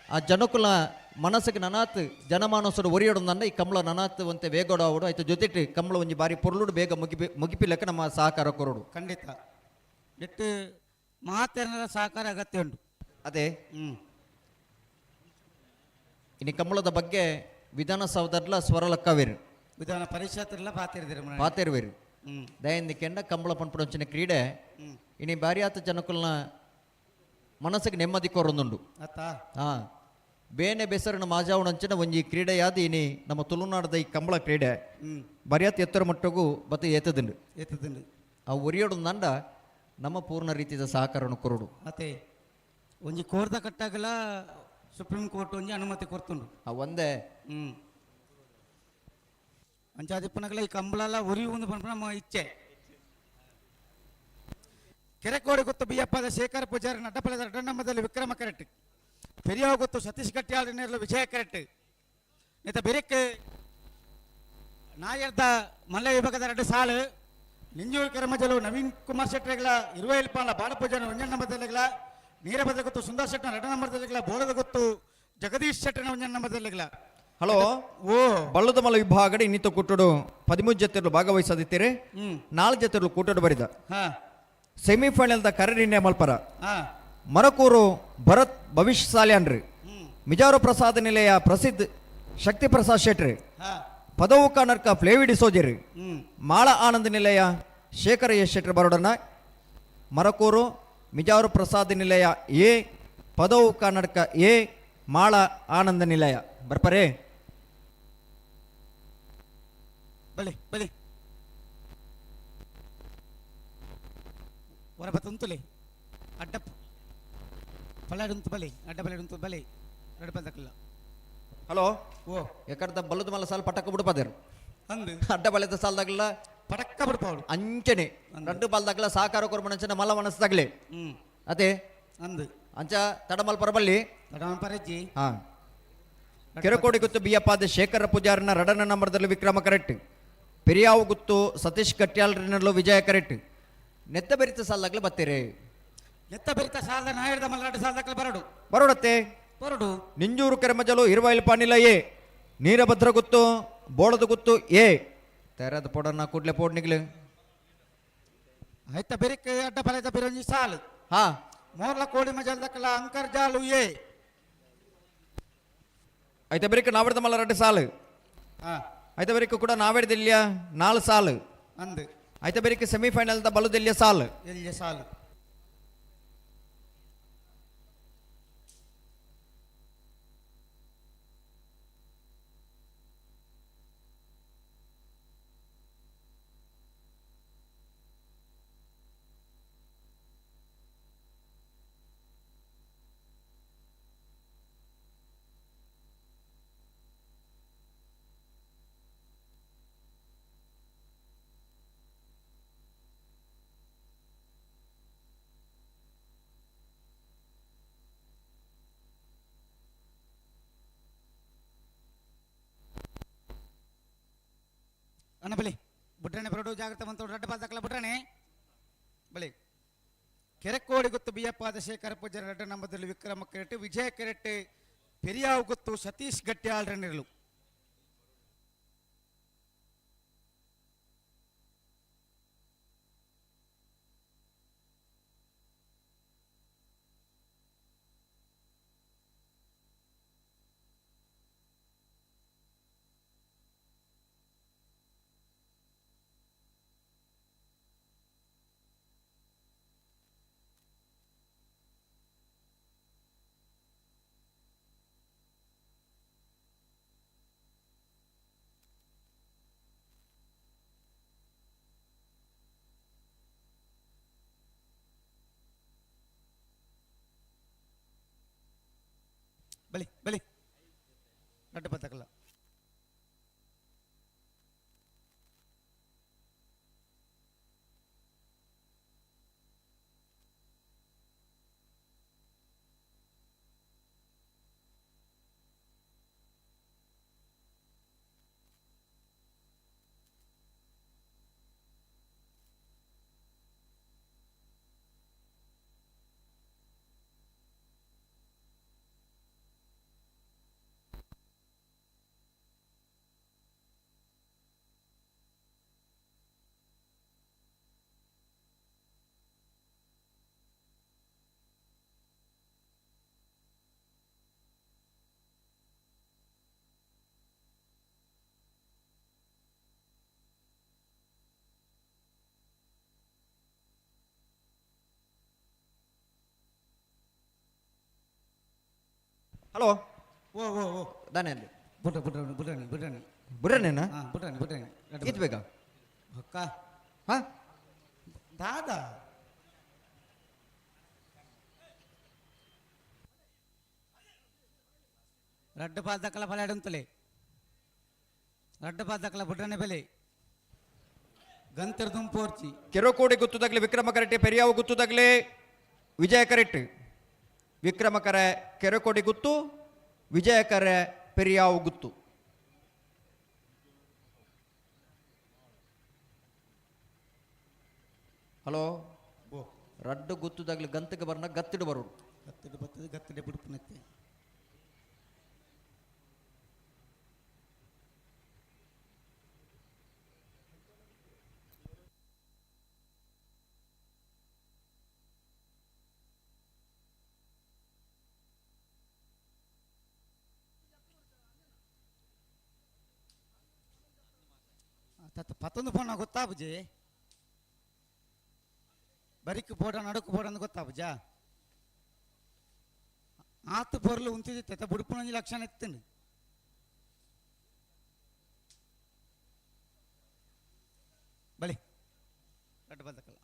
ಆ ಜನಕುಲ ಮನಸ್ಸಿಗೆ ನನಾತ್ ಜನಮಾನಸಡು ಒರಿಯೊಡೊಂದನ್ನ ಈ ಕಂಬಳ ನನಾತ್ ಒಂತೆ ವೇಗೋಡ ಆವಡು ಆಯ್ತು ಜೊತೆಟ್ ಕಂಬಳ ಒಂಜಿ ಬಾರಿ ಪೊರ್ಲುಡು ಬೇಗ ಮುಗಿಪಿ ಮುಗಿಪಿಲೆಕ್ಕ ನಮ್ಮ ಸಹಕಾರ ಕೊರಡು. ಖಂಡಿತ ನೆಟ್ಟು ಮಾತೆರನ ಸಹಕಾರ ಅಗತ್ಯ ಉಂಟು. ಅದೇ ಇನ್ನು ಕಂಬಳದ ಬಗ್ಗೆ ವಿಧಾನಸೌಧಡ್ಲ ಸ್ವರ ಲಕ್ಕವೇರು ವಿಧಾನ ಪರಿಷತ್ ಎಲ್ಲ ಪಾತಿರ್ದಿರ. ಪಾತೆರ್ವೇರು. ದಯಂದಿ ಕೆಂಡ ಕಂಬಳ ಪನ್ಪುಡಂಚಿನ ಕ್ರೀಡೆ ಇನಿ ಬಾರಿಯಾತ ಜನಕುಲ್ನ ಮನಸ್ಸಿಗೆ ನೆಮ್ಮದಿ ಕೊರೊಂದುಂಡು. ಅತ್ತಾ. ಹಾ ಬೇನೆ ಬೆಸರನ ಮಾಜಾವಣಂಚಿನ ಒಂಜಿ ಕ್ರೀಡೆಯಾದ ಇನಿ ನಮ್ಮ ತುಳುನಾಡದ ಈ ಕಂಬಳ ಕ್ರೀಡೆ ಬರಿಯಾತ ಎತ್ತರ ಮಟ್ಟಗೂ ಬತ್ತ ಏತದುಂಡು. ಏತದುಂಡು. ಆ ಒರಿಯೋಡು ನಂಡ ನಮ್ಮ ಪೂರ್ಣ ರೀತಿಯ ಸಹಕಾರವನ್ನು ಕೊರಡು. ಅತ್ತೆ ಒಂಜಿ ಕೋರ್ದ ಕಟ್ಟಾಗಲ ಸುಪ್ರೀಂ ಕೋರ್ಟ್ ಒಂಜಿ ಅನುಮತಿ ಕೊರ್ತುಂಡು. ಆ ಒಂದೇ. ಅಂಚಾದಿಪ್ಪನಗಲ ಈ ಕಂಬಳಲ ಉರಿ ಒಂದು ಪನ್ಪುನ ನಮ್ಮ ಇಚ್ಛೆ. ಕೆರೆಕೋಡಿ ಗೊತ್ತು ಬಿಯಪ್ಪದ ಶೇಖರ್ ಪೂಜಾರಿ ನಡ್ಡಪಲದ ರಡ್ಡನಮ್ಮದಲ್ಲಿ ವಿಕ್ರಮ ಕರೆಕ್ಟ್. ಪೆರಿಯಾವ ಗೊತ್ತು ಸತೀಶ್ ಗಟ್ಟಿಯಾಳ ನೇರ್ಲ ವಿಜಯ ಕರೆಕ್ಟ್. ನಿತ ಬೆರಿಕ್ ನಾಯರ್ದ ಮಲ್ಲ ವಿಭಾಗದ ಎರಡು ಸಾಲು ನಿಂಜೂರು ಕೆರಮಜಲು ನವೀನ್ ಕುಮಾರ್ ಶೆಟ್ಟರ್ಗಳ ಇರುವೈಲ್ಪಾಲ ಬಾಲಪೂಜಾರಿ ಒಂಜನ ನಂಬರ್ದಲ್ಲಿಗಳ ನೀರಬದ ಗೊತ್ತು ಸುಂದರ್ ಶೆಟ್ಟನ ಎರಡು ನಂಬರ್ದಲ್ಲಿಗಳ ಬೋಳದ ಗೊತ್ತು ಜಗದೀಶ್ ಶೆಟ್ಟನ ಒಂಜನ ನಂಬರ್ದಲ್ಲಿಗಳ. ಹಲೋ ಓ ಬಳ್ಳದ ಮಲ ವಿಭಾಗಡೆ ಇನ್ನಿತ ಕೂಟಡು 13 ಜೊತೆಗಳು ಭಾಗವಹಿಸದಿತ್ತೀರಿ. 4 ಜೊತೆಗಳು ಕೂಟಡು ಬರಿದ. ಸೆಮಿಫೈನಲ್ದ ಕರೆ ನಿರ್ಣಯ ಮಲ್ಪರ. ಮರಕೂರು ಭರತ್ ಭವಿಷ್ಯ ಸಾಲ್ಯಾನ್ರಿ, ಮಿಜಾರು ಪ್ರಸಾದ ನಿಲಯ ಪ್ರಸಿದ್ಧ ಶಕ್ತಿ ಪ್ರಸಾದ್ ಶೆಟ್ರಿ, ಪದವು ಕನರ್ಕ ಫ್ಲೇವಿಡಿ ಸೋಜರಿ, ಮಾಳ ಆನಂದ ನಿಲಯ ಶೇಖರ ಎಸ್ ಶೆಟ್ರಿ ಬರೋಡನ. ಮರಕೂರು ಮಿಜಾರು ಪ್ರಸಾದ ನಿಲಯ ಎ, ಪದವು ಕನ್ನಡಕ ಎ, ಮಾಳ ಆನಂದ ನಿಲಯ ಬರ್ಪರೇ. ಬಲಿ ಬಲಿ ಹೊರಬ ತುಂತುಲಿ ಅಡ್ಡ ಪಲ್ಲಾಡುಂತು ಬಲಿ ಅಡ್ಡ ಪಲ್ಲಾಡುಂತು ಬಲಿ ಎರಡು ಪದಕ್ಕಲ್ಲ. ಹಲೋ ಓ ಎಕಡ್ದ ಬಲ್ಲದ ಮಲ್ಲ ಸಾಲ ಪಟಕ ಬಿಡ್ಪದೇರು. ಅಂದು ಅಡ್ಡ ಬಲೆದ ಸಾಲದಾಗಲ್ಲ ಪಟಕ್ಕ ಬಿಡ್ಪಾವಳು. ಅಂಚನೆ ರಡ್ಡು ಬಾಲ್ದಾಗಲ ಸಹಕಾರ ಕೊರ್ಬಣಂಚನೆ ಮಲ್ಲ ಮನಸ್ಸಾಗ್ಲಿ. ಅದೇ ಅಂದು ಅಂಚ ತಡಮಲ್ ಪರಬಲ್ಲಿ ತಡಮಲ್ ಪರಜ್ಜಿ. ಹಾ ಕೆರಕೋಡಿ ಗುತ್ತು ಬಿಯಪ್ಪಾದ ಶೇಖರ ಪೂಜಾರನ ರಡನ ನಂಬರ್ದಲ್ಲಿ ವಿಕ್ರಮ ಕರೆಕ್ಟ್. ಪೆರಿಯಾವು ಗುತ್ತು ಸತೀಶ್ ಕಟ್ಯಾಲ್ರಿನಲ್ಲೂ ವಿಜಯ ಕರೆಕ್ಟ್. ನೆತ್ತ ಬೆರಿತ ಸಾಲದಾಗಲೇ ಬತ್ತೀರಿ. ನೆತ್ತ ಬೆರಿತ ಸಾಲದ ನಾಯರ್ದ ಮಲ್ನಾಡು ಸಾಲದಾಗಲೇ ಬರಡು. ಬರೋಡತ್ತೆ ಬರಡು. ನಿಂಜೂರು ಕೆರಮಜಲು ಇರುವೈಲ್ ಪಾನಿಲ ಎ, ನೀರಭದ್ರ ಗುತ್ತು ಬೋಳದ ಗುತ್ತು ಎ, ತೆರದ ಪೊಡನ್ನ ಕೂಡ್ಲೆ ಪೋಡ್ನಿಗ್ಲು. ಆಯ್ತ ಬೆರಿಕ ಅಡ್ಡ ಫಲದ ಬಿರಂಜಿ ಸಾಲು. ಹಾ ಮೋರ್ಲ ಕೋಡಿ ಮಜಲ್ದಕ್ಕಲ ಅಂಕರ್ ಜಾಲು ಎ. ಐತ ಬೆರಿಕ ನಾವೆಡ್ದ ಮಲ್ಲ ರಡ್ಡು ಸಾಲು. ಐತ ಬೆರಿಕ ಕೂಡ ನಾವೆಡ್ದಿಲ್ಲ 4 ಸಾಲು. ಅಂದು ಐತ ಬೆರಿಕ ಸೆಮಿಫೈನಲ್ the ಬಲುದೆಲ್ಲಿಯ ಸಾಲು. ಎಲ್ಲಿಯ ಸಾಲು. ಅಣ್ಣ ಬಲಿ ಬುಡ್ರಣೆ ಬರೋಡು ಜಾಗ್ರತೆ ಬಂತು ರಡ್ಡ ಬಾಲ್ದಕ್ಕಲ ಬುಡ್ರಣೆ ಬಲಿ. ಕೆರೆಕೋಡಿ ಗೊತ್ತು ಬಿಯಪ್ಪಾದ ಶೇಖರ ಪೂಜಾರಿ ರಡ್ಡ ನಂಬದಲ್ಲಿ ವಿಕ್ರಮ ಕೆರೆಟ್ ವಿಜಯ ಕೆರೆಟ್ ಪೆರಿಯಾವು ಗೊತ್ತು ಸತೀಶ್ ಗಟ್ಟಿಯಾಳ್ರನಿರಲು. ಬಲಿ ಬಲಿ ರಡ್ಡ ಪತ್ತಕಲ್ಲ. ಹಲೋ ಓ ಓ ಓ ದಾನೆ ಬುಡ್ರ ಬುಡ್ರ ಬುಡ್ರನೆ ಬುಡ್ರನೆ ಬುಡ್ರನೇನಾ? ಹಾಂ ಬುಡ್ರನೆ ಬುಡ್ರನೆ ಈತ್ ಬೇಗ ಅಕ್ಕ ಹಾ ದಾದಾ ರಡ್ಡು ಪಾಲ್ ದಕ್ಕಲ ಪಲಾಡುಂತಲೆ ರಡ್ಡು ಪಾಲ್ ದಕ್ಕಲ ಬುಡ್ರನೆ ಬೆಲೆ ಗಂತರ್ ದುಂಪೋರ್ಚಿ ಕೆರೋಕೋಡಿ ಗುತ್ತುದಾಗಲಿ ವಿಕ್ರಮ ಕರೆಟ್ಟಿ ಪೆರಿಯಾವು ಗುತ್ತುದಾಗಲಿ ವಿಜಯ ಕರೆಟ್ಟಿ ವಿಕ್ರಮ ಕರೆ ಕೆರೆಕೋಡಿ ಗುತ್ತು ವಿಜಯ ಕರೆ ಪೆರಿಯಾವು ಗುತ್ತು. ಹಲೋ ರಡ್ಡು ಗುತ್ತುದಾಗಲಿ ಗಂತಕ್ಕೆ ಬರ್ನ ಗತ್ತಿಡು ಬರೋಡು ಗತ್ತಿಡು ಬರ್ತದೆ ಗತ್ತಿಡೆ ಬಿಡುಪನತ್ತೆ. ತತ್ತ ಪತ್ತೊಂದು ಫೋನ್ ಗೊತ್ತಾಬುಜಿ ಬರಿಕ್ ಬೋಡ ನಡುಕು ಬೋಡ ಅಂತ ಗೊತ್ತಾಬುಜ ಆತು ಪೊರ್ಲು ಉಂತಿದ್ದೆ ಬುಡುಪುನಂಜಿ ಲಕ್ಷಣ ಎತ್ತಂಡು ಬಲಿ ರಡ್ಡು ಬಂದಕ್ಕಲ್ಲ.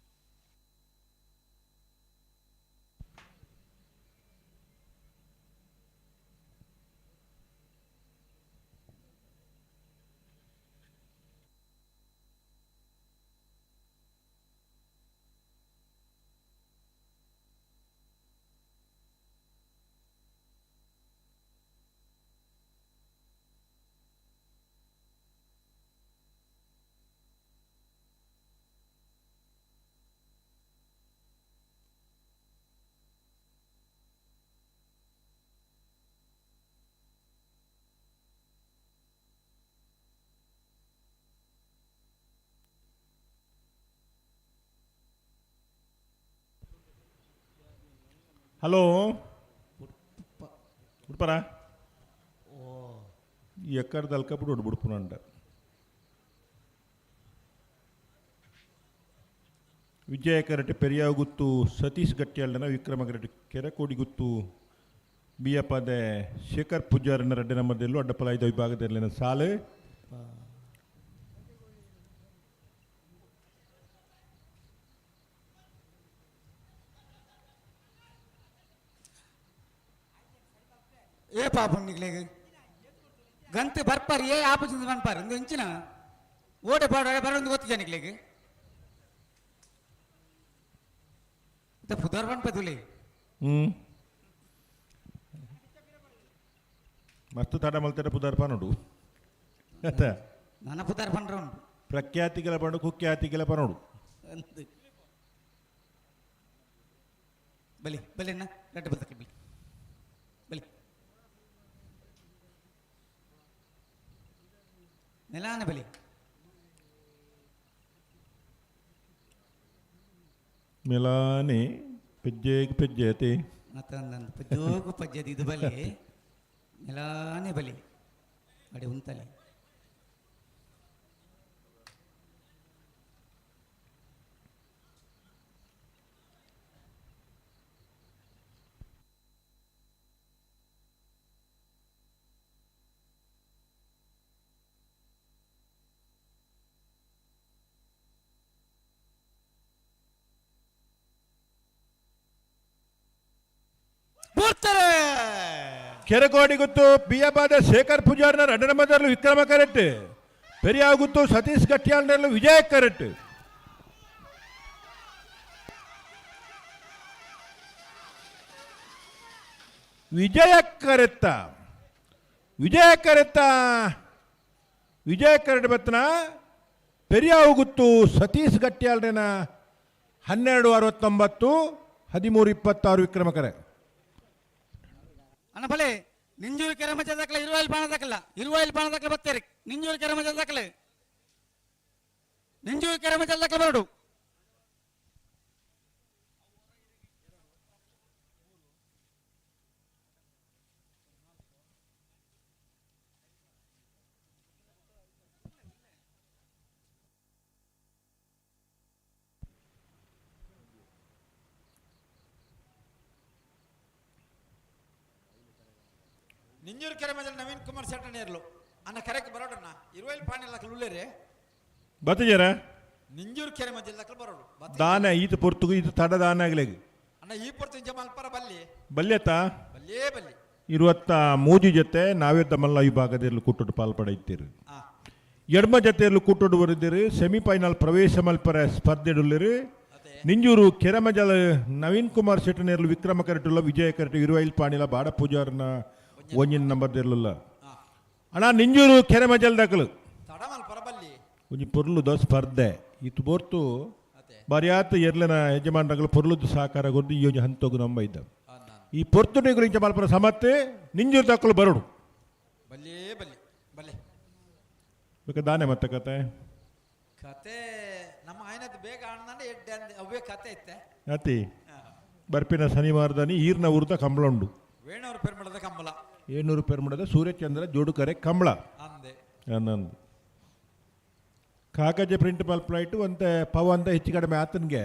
ಹಲೋ ಉಡ್ಪರ ಎಕ್ಕಡ ದಲ್ಕప్పుడు ಉಡ್ಬಿಡ್ಪುನಂಟ. ವಿಜಯ ಕರಟೆ ಪೆರಿಯಾಗುತ್ತು ಸತೀಶ್ ಗಟ್ಟಿಯಾಳನ ವಿಕ್ರಮ ಕರಟೆ ಕೆರಕೋಡಿ ಗುತ್ತು ಬಿಯಪ್ಪದೆ ಶೇಖರ್ ಪೂಜಾರನ ರಡ್ಡೆ ನಂಬರ್ದಲ್ಲೂ ಅಡ್ಡಪಲಾಯ್ದ ವಿಭಾಗದಲ್ಲಿನ ಸಾಲು. ಏ ಪಾಪ ನಿಗ್ಲೇಗ ಗಂತ ಬರ್ಪಾರ್ ಏ ಆಪುಜಿಂದ ಬನ್ಪಾರ್ ಇಂದು ಇಂಚಿನ ಓಡೆ ಪಾಡ ಬರೋದು ಗೊತ್ತಿದೆ ನಿಗ್ಲೇಗ ಪುದರ್ ಬನ್ಪದುಲೆ. ಮಸ್ತ್ ತಡ ಮಲ್ತಾರೆ ಪುದರ್ ಪನೋಡು ಅತ್ತ ನನ್ನ ಪುದರ್ ಪಂಡ್ರ ಉಂಟು ಪ್ರಖ್ಯಾತಿಗಳ ಪಂಡು ಕುಖ್ಯಾತಿಗಳ ಪನೋಡು. ಬಲಿ ಬಲಿ ಅಣ್ಣ ಗಟ್ಟ ಬರ್ತಕ್ಕೆ ಬಲಿ ಬಲಿ ನೆಲಾನ ಬಲಿ ಮೆಲಾನೆ ಪೆಜ್ಜೆಗೆ ಪೆಜ್ಜೆತೆ ಮತ್ತೊಂದೊಂದು ಜೋಗು ಪಜ್ಜದ ಇದು ಬಲಿ ನೆಲಾನೆ ಬಲಿ ಅಡಿ ಉಂತಲೆ ಕೆರಕೋಡಿ ಗುತ್ತು ಬಿಯಬಾದ ಶೇಖರ್ ಪೂಜಾರ್ನ ರಡ್ಡನ ಮದರ್ಲು ವಿಕ್ರಮ ಕರೆಕ್ಟ್ ಪೆರಿಯಾಗುತ್ತು ಸತೀಶ್ ಗಟ್ಟಿಯಾಳ್ನಲ್ಲೂ ವಿಜಯ ಕರೆಕ್ಟ್. ವಿಜಯ ಕರೆತ್ತ ವಿಜಯ ಕರೆತ್ತ ವಿಜಯ ಕರೆಟ್ ಬತ್ನ ಪೆರಿಯಾಗುತ್ತು ಸತೀಶ್ ಗಟ್ಟಿಯಾಳ್ರನ 12:69 13:26 ವಿಕ್ರಮ ಕರೆ. ಅಣ್ಣ ಬಲೆ ನಿಂಜೂರು ಕೆರೆ ಮಜ ದಾಖಲೆ ಇರುವಾಯಿಲ್ ಬಾಣ ದಾಖಲ ಇರುವಾಯಿಲ್ ಬಾಣ ದಾಖಲೆ ಬರ್ತಾರೆ ನಿಂಜೂರು ಕೆರೆ ಮಜ ದಾಖಲೆ ನಿಂಜೂರು ಕೆರೆ ಮಜ ದಾಖಲೆ ಬರಡು. ನಿಂಜೂರು ಕೆರೆ ಮಜಲ್ ನವೀನ್ ಕುಮಾರ್ ಶೆಟ್ಟನೇರ್ಲು ಅನ್ನ ಕರೆಕ್ ಬರೋಡಣ್ಣ ಇರುವೈಲ್ ಪಾಣಿ ಲಕ್ಕಲು ಉಳ್ಳೇರೆ. ಬತ್ತಜರ. ನಿಂಜೂರು ಕೆರೆ ಮಜಲ್ ಲಕ್ಕಲು ಬರೋಡು. ದಾನ ಈತ ಪೊರ್ತುಗು ಇದು ತಡ ದಾನ ಆಗ್ಲೇಗ್. ಅಣ್ಣ ಈ ಪೊರ್ತು ಇಂಚ ಮಲ್ಪರ ಬಲ್ಲಿ. ಬಲ್ಯತ. ಬಲ್ಲೇ ಬಲ್ಲಿ. 23 ಜೊತೆ ನಾವೇ ತಮ್ಮಲ್ಲ ವಿಭಾಗದಲ್ಲಿ ಕೂಟೋಡು ಪಾಲ್ಪಡೆಯುತ್ತೀರಿ. ಎಡ್ಮ ಜೊತೆಯಲ್ಲೂ ಕೂಟೋಡು ಬರಿದ್ದೀರಿ. ಸೆಮಿಫೈನಲ್ ಪ್ರವೇಶ ಮಲ್ಪರ ಸ್ಪರ್ಧೆಡುಲ್ಲಿರಿ. ನಿಂಜೂರು ಕೆರಮಜಲ ನವೀನ್ ಕುಮಾರ್ ಶೆಟ್ಟನೇರ್ಲು ವಿಕ್ರಮ ಕರೆಟುಲ್ಲ ವಿಜಯ ಕರೆಟು ಇರುವೈಲ್ ಪಾಣಿಲ ಬಾಡ ಪೂಜಾರನ ಒಂಜಿನ ನಂಬರ್ ಇರಲಿಲ್ಲ. ಅಣ್ಣ ನಿಂಜೂರು ಕೆರೆಮಜಲ್ ದಕಲು ಒಂಜಿ ಪೊರ್ಲುದ ಸ್ಪರ್ಧೆ ಇತ್ತು ಬೋರ್ತು ಬರಿಯಾತ ಎರ್ಲೆನ ಯಜಮಾನಗಳು ಪೊರ್ಲುದ ಸಹಕಾರ ಕೊದ್ದು ಈ ಒಂಜಿ ಹಂತೋಗು ನಂಬ ಇದ್ದ ಈ ಪೊರ್ತುಡಿಗಳು ಇಂಚ ಮಲ್ಪರ ಸಮತ್ತೆ ನಿಂಜೂರು ದಕ್ಕಲು ಬರೋಡು. ಬಲ್ಲೇ ಬಲ್ಲಿ ಬಲ್ಲೆ. ಬೇಕಾ ದಾನೆ ಮತ್ತೆ ಕತೆ ಕತೆ ನಮ್ಮ ಆಯ್ನದ್ದು ಬೇಗ ಆಣ್ದಂಡೆ ಎಡ್ಡೆ ಅಂದೆ ಅವೇ ಕತೆ ಇತ್ತೆ. ಅತಿ ಬರ್ಪಿನ ಶನಿವಾರದಾನಿ ಈರ್ನ ಊರ್ದ ಕಂಬಳ ಉಂಡು. ವೇಣೂರು ಪೆರ್ಮಡದ ಕಂಬಳ. ಏಳ್ನೂರು ಪೆರ್ಮಡದ ಸೂರ್ಯಚಂದ್ರ ಜೋಡುಕರೆ ಕಂಬಳ ಅಂದೆ. ಅನ್ನಂದು ಕಾಕಜೆ ಪ್ರಿಂಟ್ ಮಲ್ಪ್ಲೈಟು ಅಂತೆ ಪವ ಅಂತ ಹೆಚ್ಚು ಕಡಿಮೆ ಆತನಿಗೆ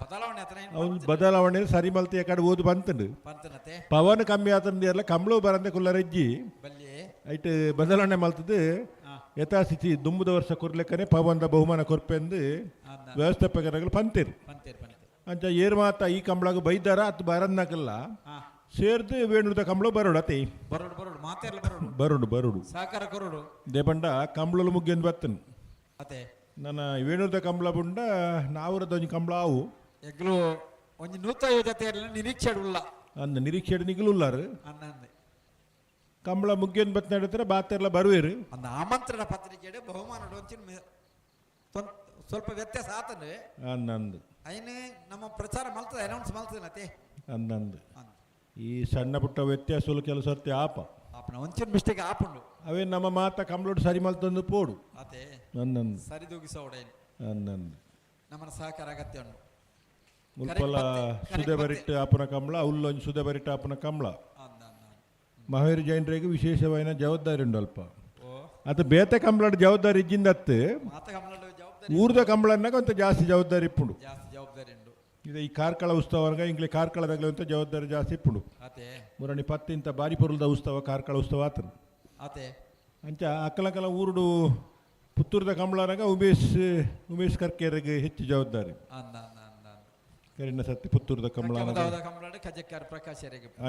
ಬದಲಾವಣೆ ಆತನ ಅವ್ನು ಬದಲಾವಣೆ ಸರಿ ಮಲ್ತಿ ಕಡೆ ಓದು ಬಂತಂಡು. ಬಂತನತೆ. ಪವನ್ ಕಮ್ಮಿ ಆತಂದು ಎಲ್ಲ ಕಂಬಳು ಬರಂದೆ ಕುಲ್ಲರೆಜ್ಜಿ ಬಲ್ಲಿ ಐಟ್ ಬದಲಾವಣೆ ಮಲ್ತದ್ದು ಯಥಾಸ್ಥಿತಿ ದುಂಬುದ ವರ್ಷ ಕೊರ್ಲೆಕ್ಕನೆ ಪವನ್ದ ಬಹುಮಾನ ಕೊರ್ಪೆಂದು ವ್ಯವಸ್ಥಾಪಕರುಗಳು ಪಂತೇರು. ಪಂತೇರು ಪಂತೇರು. ಅಂಚ ಏರ್ ಮಾತ ಈ ಕಂಬಳಗ ಬೈದಾರ ಅತ್ತು ಬರನ್ನಾಕಲ್ಲ ಸೇರ್ದು ವೇಣುದ ಕಂಬಳ ಬರೋಡು ಅತಿ ಬರೋಡು ಬರೋಡು ಮಾತೆಲ್ಲ ಬರೋಡು ಬರೋಡು ಬರೋಡು ಸಹಕಾರ ಕೊರೋಡು. ದೇಪಂಡ ಕಂಬಳಲು ಮುಗ್ಗೆಂದು ಬರ್ತನು. ಅತೆ ನನ್ನ ವೇಣುದ ಕಂಬಳ ಬುಂಡ ನಾವುರದ ಒಂಜಿ ಕಂಬಳ ಆವು ಎಗ್ಲು ಒಂಜಿ ನೂತೈವ ಜೊತೆ ನಿರೀಕ್ಷೆ ಉಲ್ಲ ಅಂದ ನಿರೀಕ್ಷೆ ನಿಗಲುಲ್ಲಾರು ಅನ್ನಂದೆ ಕಂಬಳ ಮುಗ್ಗೆಂದು ಬತ್ತ ನಡೀತಾರೆ ಬಾತೆಲ್ಲ ಬರುವೇರು. ಅಂದ ಆಮಂತ್ರಣ ಪತ್ರಿಕೆ ಬಹುಮಾನ ಒಂಚಿನ ಸ್ವಲ್ಪ ವ್ಯತ್ಯಾಸ ಆತಂದ್ರೆ ಅನ್ನಂದು ಐನು ನಮ್ಮ ಪ್ರಚಾರ ಮಲ್ತದೆ ಅನೌನ್ಸ್ ಮಲ್ತದೆ ಅತೆ ಅನ್ನಂದು ಈ ಸಣ್ಣ ಪುಟ್ಟ ವ್ಯತ್ಯಾಸಗಳು ಕೆಲವು ಸರ್ತಿ ಆಪ ಆಪನ ಒಂಚಿನ ಮಿಸ್ಟೇಕ್ ಆಪುಂಡು ಅವೇ ನಮ್ಮ ಮಾತ ಕಂಬಳೋಡು ಸರಿ ಮಲ್ತೊಂದು ಪೋಡು ಅತೆ ಅನ್ನಂದು ಸರಿದೂಗಿಸೋಡ ಅನ್ನಂದು ನಮ್ಮನ ಸಹಕಾರ ಅಗತ್ಯ ಉಂಡು. ಮುಲ್ಪಲ ಸುದೆ ಬರಿಟ್ಟು ಆಪನ ಕಂಬಳ ಉಲ್ಲೊಂಜಿ ಸುದೆ ಬರಿಟ್ಟು ಆಪನ ಕಂಬಳ ಮಹಾವೀರ್ ಜೈನರಿಗೆ ವಿಶೇಷವಾದ ಜವಾಬ್ದಾರಿ ಉಂಡು ಅಲ್ಪ ಅದು ಬೇತೆ ಕಂಬಳದ ಜವಾಬ್ದಾರಿ ಇಜ್ಜಿಂದತ್ತು ಊರ್ದ ಕಂಬಳನ್ನಾಗ ಅಂತ ಜಾಸ್ತಿ ಜವಾಬ್ದಾರಿ ಇಪ್ಪುಂಡು. ಜಾಸ್ತಿ ಜವಾಬ್ದಾರಿ ಉಂಡು. ಇದು ಈ ಕಾರ್ಕಳ ಉತ್ಸವನಾಗ ಇಂಗ್ಲಿ ಕಾರ್ಕಳದಾಗಲೇ ಅಂತ ಜವಾಬ್ದಾರಿ ಜಾಸ್ತಿ ಇಪ್ಪುಂಡು. ಅತೆ ಮುರಣಿ ಪತ್ತಿಂತ ಬಾರಿ ಪೊರುಲ್ದ ಉತ್ಸವ ಕಾರ್ಕಳ ಉತ್ಸವ ಆತನು. ಅತೆ ಅಂಚ ಅಕ್ಕಲಕಲ ಊರುಡು ಪುತ್ತೂರ್ದ ಕಂಬಳನಾಗ ಉಮೇಶ್ ಉಮೇಶ್ ಕರ್ಕೇರಿಗೆ ಹೆಚ್ಚು ಜವಾಬ್ದಾರಿ. ಕರಿನ ಸತ್ತಿ ಪುತ್ತೂರ್ದ ಕಂಬಳ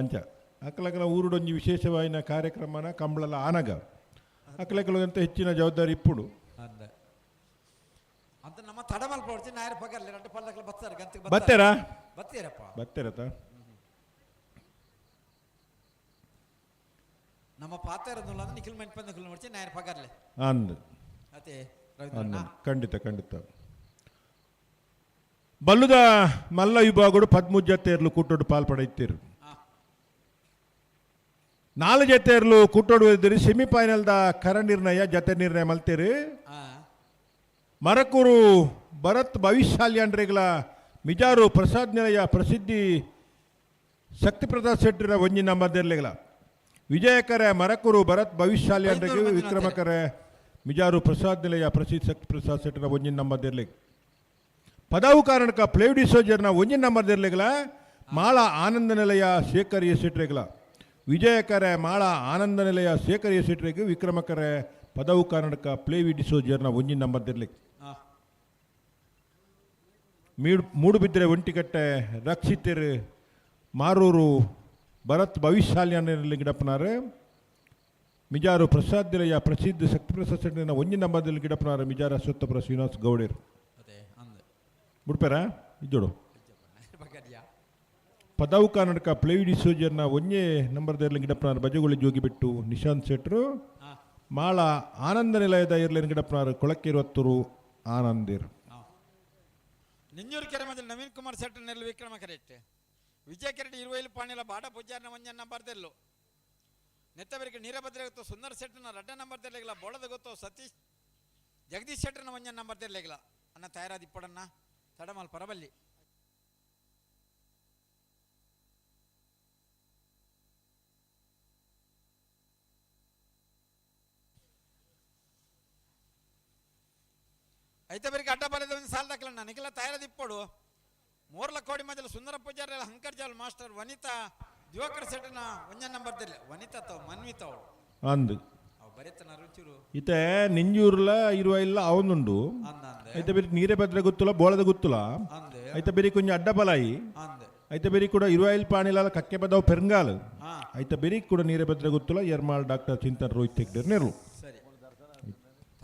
ಅಂಚ ಅಕ್ಕಲಕಲ ಊರುಡೊಂಜಿ ವಿಶೇಷವಾಯಿನ ಕಾರ್ಯಕ್ರಮನ ಕಂಬಳಲ ಆನಗ ಅಕ್ಕಲಕಲದಂತ ಹೆಚ್ಚಿನ ಜವಾಬ್ದಾರಿ ಇಪ್ಪುಡು. ಅಂತ ನಮ್ಮ ತಡಮಲ್ ಪೋಡ್ಚಿ ನಾಯರ್ ಪಗರ್ಲಿ ರಡ್ಡು ಪಲ್ಲಕ್ಲ ಬತ್ತಾರೆ ಗಂತಿಗೆ ಬತ್ತೇರಾ ಬತ್ತೀರಪ್ಪ ಬತ್ತೇರತ ನಮ್ಮ ಪಾತ್ರ ನಿಖಿಲ್ ಮೆಂಟ್ ಬಂದು ನಿಖಿಲ್ ಮಾಡ್ಚಿ ನಾಯರ್ ಪಗರ್ಲೆ ಅಂದ್ ಅತೆ ಅಂದ್ ಖಂಡಿತ ಖಂಡಿತ. ಬಲ್ಲುದ ಮಲ್ಲ ವಿಭಾಗಡು 13 ಜತೆಯರ್ಲು ಕೂಟೋಡು ಪಾಲ್ಪಡೆಯುತ್ತೀರು. 4 ಜತೆಯರ್ಲು ಕೂಟೋಡು ಇದ್ದೀರಿ. ಸೆಮಿಫೈನಲ್ದ ಕರ ನಿರ್ಣಯ ಜತೆ ನಿರ್ಣಯ ಮಲ್ತೀರಿ. ಮರಕೂರು ಭರತ್ ಭವಿಷ್ಯಾಲ್ಯಂಡ್ರಿಗಳ ಮಿಜಾರು ಪ್ರಸಾದ್ ನಿಲಯ ಪ್ರಸಿದ್ಧಿ ಶಕ್ತಿ ಪ್ರಸಾದ್ ಶೆಟ್ಟಿರ ಒಂಜಿ ನಂಬರ್ದಿರ್ಲಿಗಳ ವಿಜಯಕರೆ ಮರಕೂರು ಭರತ್ ಭವಿಷ್ಯಾಲ್ಯಂಡ್ರಿಗೆ ವಿಕ್ರಮಕರೆ ಮಿಜಾರು ಪ್ರಸಾದ್ ನಿಲಯ ಪ್ರಸಿದ್ಧ ಶಕ್ತಿ ಪ್ರಸಾದ್ ಶೆಟ್ಟಿರ ಒಂಜಿ ನಂಬರ್ದಿರ್ಲಿ. ಪದವು ಕಾರಣಕ ಪ್ಲೇವ್ಡಿ ಸೋಜರ್ನ ಒಂಜಿ ನಂಬರ್ದಿರ್ಲಿಗಳ ಮಾಳ ಆನಂದ ನಿಲಯ ಶೇಖರ್ ಎ ಶೆಟ್ರಿಗಳ ವಿಜಯಕರೆ ಮಾಳ ಆನಂದ ನಿಲಯ ಶೇಖರ್ ಎ ಶೆಟ್ರಿಗೆ ವಿಕ್ರಮಕರೆ ಪದವು ಕಾರಣಕ ಪ್ಲೇವಿ ಡಿಸೋಜರ್ನ ಒಂಜಿ ನಂಬರ್ದಿರ್ಲಿ. ಮೂಡುಬಿದ್ರೆ ಒಂಟಿಕಟ್ಟೆ ರಕ್ಷಿತರು ಮಾರೂರು ಭರತ್ ಭವಿಷ್ಯಾಲ್ಯನಲ್ಲಿ ಗಿಡಪ್ಪನಾರು ಮಿಜಾರು ಪ್ರಸಾದ್ ನಿಲಯ ಪ್ರಸಿದ್ಧ ಶಕ್ತಿ ಪ್ರಸಾದ್ ಶೆಟ್ಟಿನ ಒಂಜಿ ನಂಬರ್ದಲ್ಲಿ ಗಿಡಪ್ಪನಾರು ಮಿಜಾರ ಸುತ್ತಪುರ ಶ್ರೀನಿವಾಸ್ ಗೌಡೇರು ಬಿಡ್ಪಾರ ಇದ್ದೋಡು. ಪದವು ಕರ್ನಾಟಕ ಪ್ಲೇವಿ ಡಿಸೋಜರ್ನ ಒಂಜೇ ನಂಬರ್ದಲ್ಲಿ ಗಿಡಪ್ಪನಾರು ಬಜಗುಳಿ ಜೋಗಿಬಿಟ್ಟು ನಿಶಾಂತ್ ಶೆಟ್ರು ಮಾಳ ಆನಂದ ನಿಲಯದ ಇರ್ಲೇನು ಗಿಡಪ್ಪನಾರು ಕೊಳಕ್ಕಿರುವತ್ತೂರು ಆನಂದಿರು. ನಿಂಜೂರು ಕೆರೆ ಮಧ್ಯೆ ನವೀನ್ ಕುಮಾರ್ ಶೆಟ್ಟರ್ ವಿಕ್ರಮ ಕರೆಕ್ಟ್ ವಿಜಯ ಕೆರೆಟ್ ಇರುವೈಲು ಪಾಣಿಲ ಬಾಡ ಪೂಜಾರನ ಒಂಜನ್ ನಂಬರ್ ದೆಲ್ಲು ನೆತ್ತವರಿಗೆ ನೀರಭದ್ರ ಗೊತ್ತು ಸುಂದರ ಶೆಟ್ಟನ ರಡ್ಡ ನಂಬರ್ ತೆರಲಿಲ್ಲ ಬೋಳದ ಗೊತ್ತು ಸತೀಶ್ ಜಗದೀಶ್ ಶೆಟ್ಟರ್ನ ಒಂಜನ್ ನಂಬರ್ ತೆರಲಿಲ್ಲ ಅನ್ನ ತಯಾರಾದಿಪ್ಪಡನ್ನ ತಡಮಲ್ ಪರಬಲ್ಲಿ. ಐತೆ ಬರಿಗೆ ಅಡ್ಡ ಬರೆದ ಒಂದು ಸಾಲ ದಾಖಲಣ್ಣ ನಿಖಿಲ ತಯಾರದಿಪ್ಪಡು ಮೂರ್ಲ ಕೋಡಿ ಮಧ್ಯದಲ್ಲಿ ಸುಂದರ ಪೂಜಾರಿ ಹಂಕರ್ಜಾಲ್ ಮಾಸ್ಟರ್ ವನಿತಾ ದಿವಾಕರ್ ಶೆಟ್ಟನ ಒಂಜ ನಂಬರ್ ದಿಲ್ಲ ವನಿತಾ ತಾವು ಮನ್ವಿತಾ ಅವಳು ಅಂದು ಅವು ಬರೆತನ ರುಚಿರು ಇತ್ತೆ ನಿಂಜೂರ್ಲ ಇರುವ ಇಲ್ಲ ಅವನುಂಡು ಐತೆ ಬೇರೆ ನೀರೇ ಬದ್ರೆ ಗೊತ್ತುಲ ಬೋಳದ ಗೊತ್ತುಲ ಐತೆ ಬೇರೆ ಕೊಂಚ ಅಡ್ಡ ಬಲಾಯಿ ಐತೆ ಬೇರೆ ಕೂಡ ಇರುವಾಯಿಲ್ ಪಾಣಿಲ ಕಕ್ಕೆ ಬದವು ಪೆರಂಗಾಲ್ ಐತೆ ಬೇರೆ ಕೂಡ ನೀರೇ ಬದ್ರೆ ಗೊತ್ತುಲ ಎರ್ಮಾಲ್ ಡಾಕ್ಟರ್ ಚಿಂತನ್ ರೋಹಿತ್ ಹೆಗ್ಡೆ ನೆರು ಸರಿ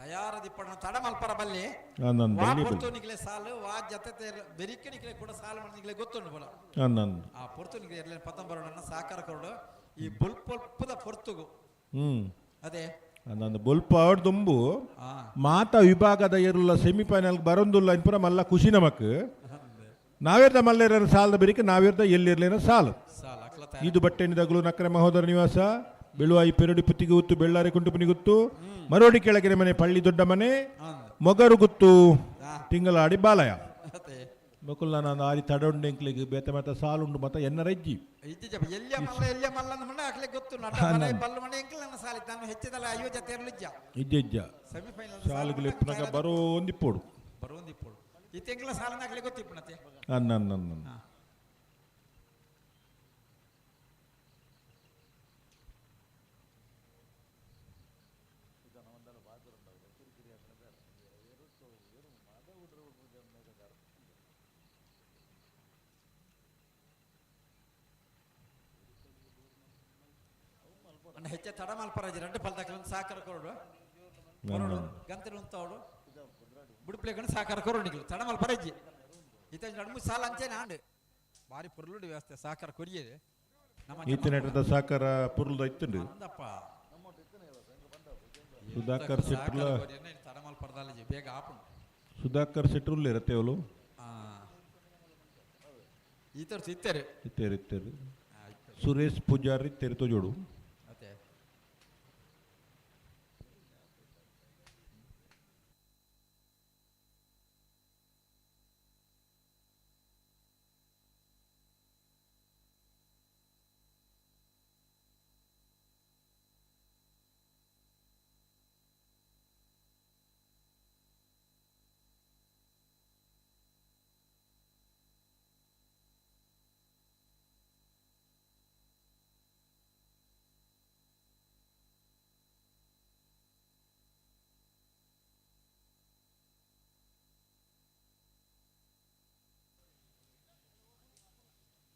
ತಯಾರದಿಪ್ಪಣ ತಡ ಮಲ್ಪರ ಬಲ್ಲಿ ಅಂದಂದು ವಾ ಬಲ್ಲಿ ಪೊರ್ತು ನಿಕ್ಲೆ ಸಾಲು ವಾ ಜತೆ ಬೆರಿಕೆ ನಿಕ್ಲೆ ಕೂಡ ಸಾಲು ಮಾಡಿ ನಿಕ್ಲೆ ಗೊತ್ತುಂಡು ಬಲ ಅಂದಂದು ಆ ಪೊರ್ತು ನಿಕ್ಲೆ ಎರ್ಲೆ ಪತ್ತಂಬರೋಣ ಸಾಕಾರ ಕೊರಡು ಈ ಬೊಲ್ಪೊಲ್ಪದ ಪೊರ್ತುಗು ಹ್ಮ್ ಅದೇ ಅಂದಂದು ಬೊಲ್ಪ ದುಂಬು ಮಾತಾ ವಿಭಾಗದ ಎರುಲ್ಲ ಸೆಮಿಫೈನಲ್ ಬರೊಂದುಲ್ಲ ಇನ್ಪುರ ಮಲ್ಲ ಖುಷಿ ನಮಕ್ ನಾವೇರ್ದ ಮಲ್ಲೇರ ಸಾಲದ ಬೆರಿಕೆ ನಾವೇರ್ದ ಎಲ್ಲಿರ್ಲೇನ ಸಾಲು ಇದು ಬಟ್ಟೆಣಿದಗಳು ನಕ್ರೆ ಮಹೋದರ ನಿವಾಸ ಬೆಳುವಾಯಿ ಪೆರಡಿ ಪುತ್ತಿಗೆ ಗುತ್ತು ಬೆಳ್ಳಾರಿ ಕುಂಟುಪನಿ ಗುತ್ತು ಮರೋಡಿ ಕೆಳಗಿನ ಮನೆ ಪಳ್ಳಿ ದೊಡ್ಡ ಮನೆ ಮೊಗರು ಗುತ್ತು ತಿಂಗಳಾಡಿ ಬಾಲಯ ಬಕುಲ್ಲ ನಾನು ಆರಿ ತಡೊಂಡೆಂಕ್ಲಿಗೆ ಬೇತ ಮತ್ತ ಸಾಲುಂಡು ಮತ್ತ ಎನ್ನ ರಜ್ಜಿ ಇಜ್ಜಿ ಎಲ್ಲಿಯ ಮಲ್ಲ ಎಲ್ಲಿಯ ಮಲ್ಲ ಅಂದ ಮಣ್ಣ ಅಕ್ಲೆ ಗೊತ್ತು ನಟ ಮನೆ ಬಲ್ಲು ಮನೆ ಎಂಕ್ಲ ನನ್ನ ಸಾಲಿ ತಾನು ಹೆಚ್ಚಿದಲ್ಲ ಅಯ್ಯೋ ಜತೆ ಇರ್ಲಿಜ್ಜ ಇಜ್ಜ ಇಜ್ಜ ಸೆಮಿಫೈನಲ್ ಸಾಲುಗಳು ಎಪ್ಪನಾಗ ಬರೋ ಒಂದಿಪ್ಪೋಡು ಬರೋಂದಿಪ್ಪೋಡು ಈ ತಿಂಗಳ ಸಾಲನ ಅಕ್ಲೆ ಗೊತ್ತಿಪ್ಪಣತೆ ಅನ್ನ ಅನ್ನ ಅನ್ನ ಅಣ್ಣ ಹೆಚ್ಚ ತಡ ಮಲ್ಪರಾಜಿ రెండు ಪಲ್ದಾಕಲನ್ನು ಸಾಕಾರ ಕೊರಡು ಕೊರಡು ಗಂತಲು ಉಂತಾವಡು ಬುಡುಪ್ಲೇಗಣ ಸಾಕಾರ ಕೊರಡು ನಿಕ್ಲು ತಡ ಮಲ್ಪರಾಜಿ ಇತ್ತ ನಡುಮು ಸಾಲ ಅಂಚೆ ನಾಂಡು ಬಾರಿ ಪೊರ್ಲುಡು ವ್ಯವಸ್ಥೆ ಸಾಕಾರ ಕೊರಿಯದೆ ನಮ್ಮ ಈತನೆಟದ ಸಾಕಾರ ಪುರ್ಲದ ಇತ್ತುಂಡು ಅಂದಪ್ಪ ಸುಧಾಕರ್ ಶೆಟ್ರುಲ ತಡ ಮಲ್ಪರದಾಲಜಿ ಬೇಗ ಆಪುಂಡು ಸುಧಾಕರ್ ಶೆಟ್ರುಲ್ ಇರತ್ತೇವಲು ಈತರು ಸಿತ್ತೇರು ಇತ್ತೇರು ಇತ್ತೇರು ಸುರೇಶ್ ಪೂಜಾರಿ ತೆರಿತೋ ಜೋಡು ಅದೇ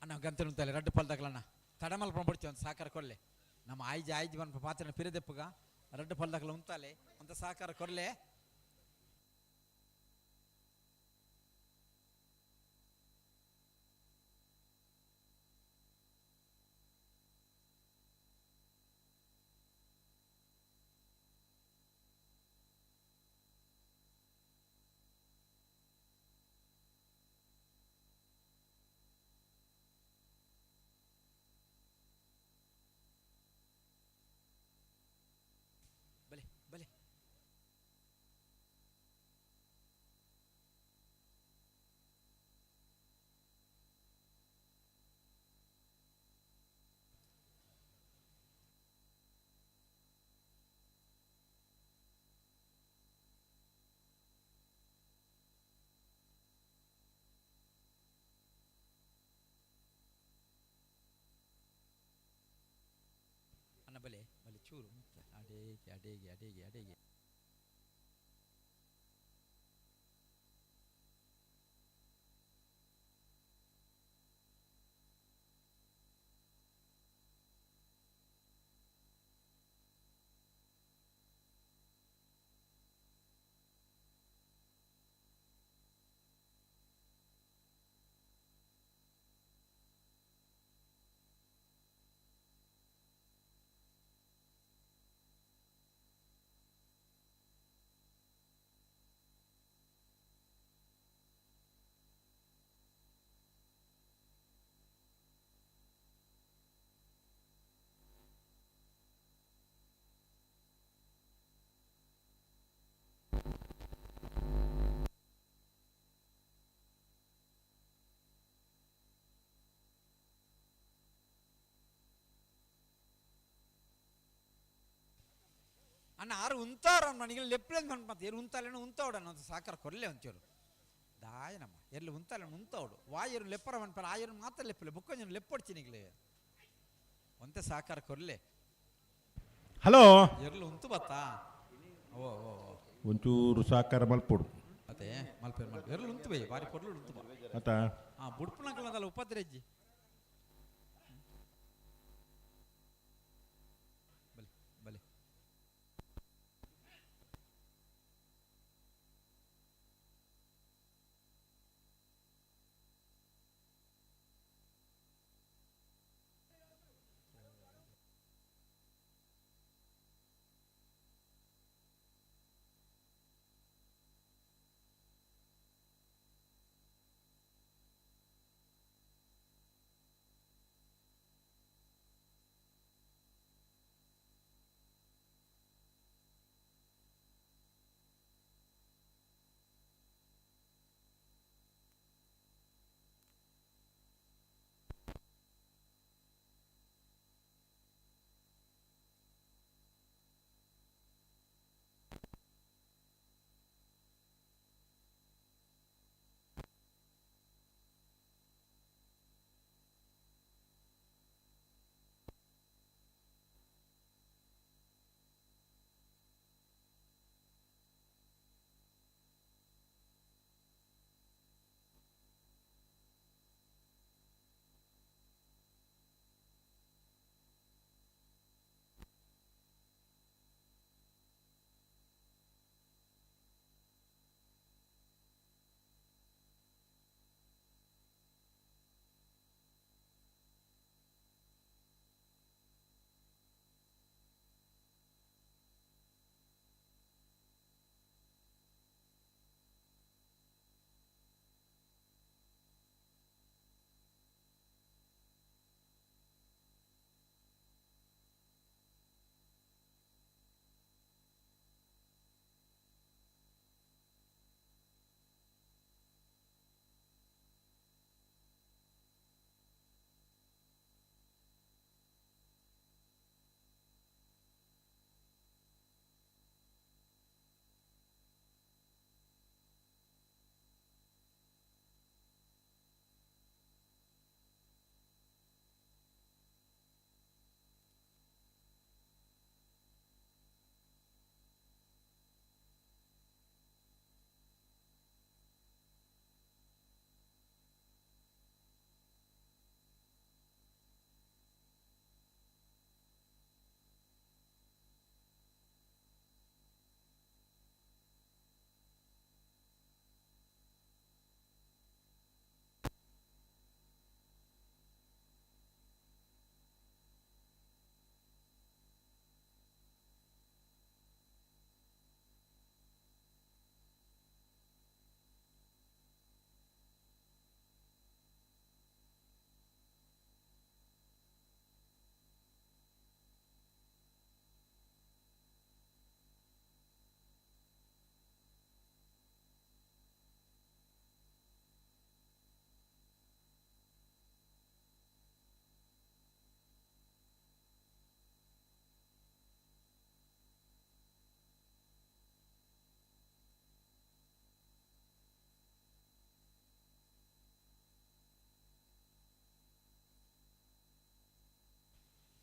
ಅಣ್ಣ ಗಂತಲು ಉಂತಲೆ ರಡ್ಡು ಪಲ್ದಕ್ಲಣ್ಣ ತಡಮಲ್ಪ ಬಡ್ತಿ ಒಂದು ಸಾಕಾರ ಕೊರ್ಲೆ ನಮ್ಮ ಆಯ್ಜಿ ಆಯ್ಜಿ ಬನ್ಪ ಪಾತ್ರ ಪಿರದೆಪ್ಪಗ ರಡ್ಡು ಪಲ್ದಕ್ಲ ಉಂತಾಲೆ ಅಂತ ಸಾಕಾರ ಕೊರ್ಲೆ ಬಲೆ ಬಲೆ ಅಣ್ಣ ಬಲೆ ಬಲೆ ಚೂರು ಮುತ್ತ ಅಡೇಗೆ ಅಡೇಗೆ ಅಡೇಗೆ ಅಡೇಗೆ ಅಣ್ಣ ಆರು ಉಂತಾರ ನನಗೆ ಲೆಪ್ಲೇನ್ ಮತ್ತೆ ಎರು ಉಂತಾಲೇನು ಉಂತಾವಡ ಅಂತ ಸಾಕಾರ ಕೊರ್ಲೆ ಒಂಚೂರು ದಾಯನಮ್ಮ ಎಲ್ಲಿ ಉಂತಾಲೇನು ಉಂತಾವಡು ವಾಯರು ಲೆಪ್ಪರ ಮನ್ಪರ ಆಯರು ಮಾತ್ರ ಲೆಪ್ಪಲೆ ಬುಕ್ಕೊಂಜನ ಲೆಪ್ಪೊಡ್ಚಿ ನಿಗ್ಲೆ ಒಂತೆ ಸಹಕಾರ ಕೊರ್ಲೆ. ಹಲೋ. ಎರ್ಲು ಉಂತು ಬತ್ತಾ? ಓ ಓ ಓ. ಒಂಚೂರು ಸಹಕಾರ ಮಲ್ಪೊಡು. ಅದೇ ಮಲ್ಪೇರು ಮಲ್ಪೇರು ಎರ್ಲು ಉಂತು ಬೈ ಬಾರಿ ಪೊರ್ಲು ಉಂತು ಬಾ. ಆತ. ಹಾ ಬುಡ್ಪುನಕಲದಲ್ಲ ಉಪದ್ರೆಜ್ಜಿ. ಬಲೆ ಬಲೆ.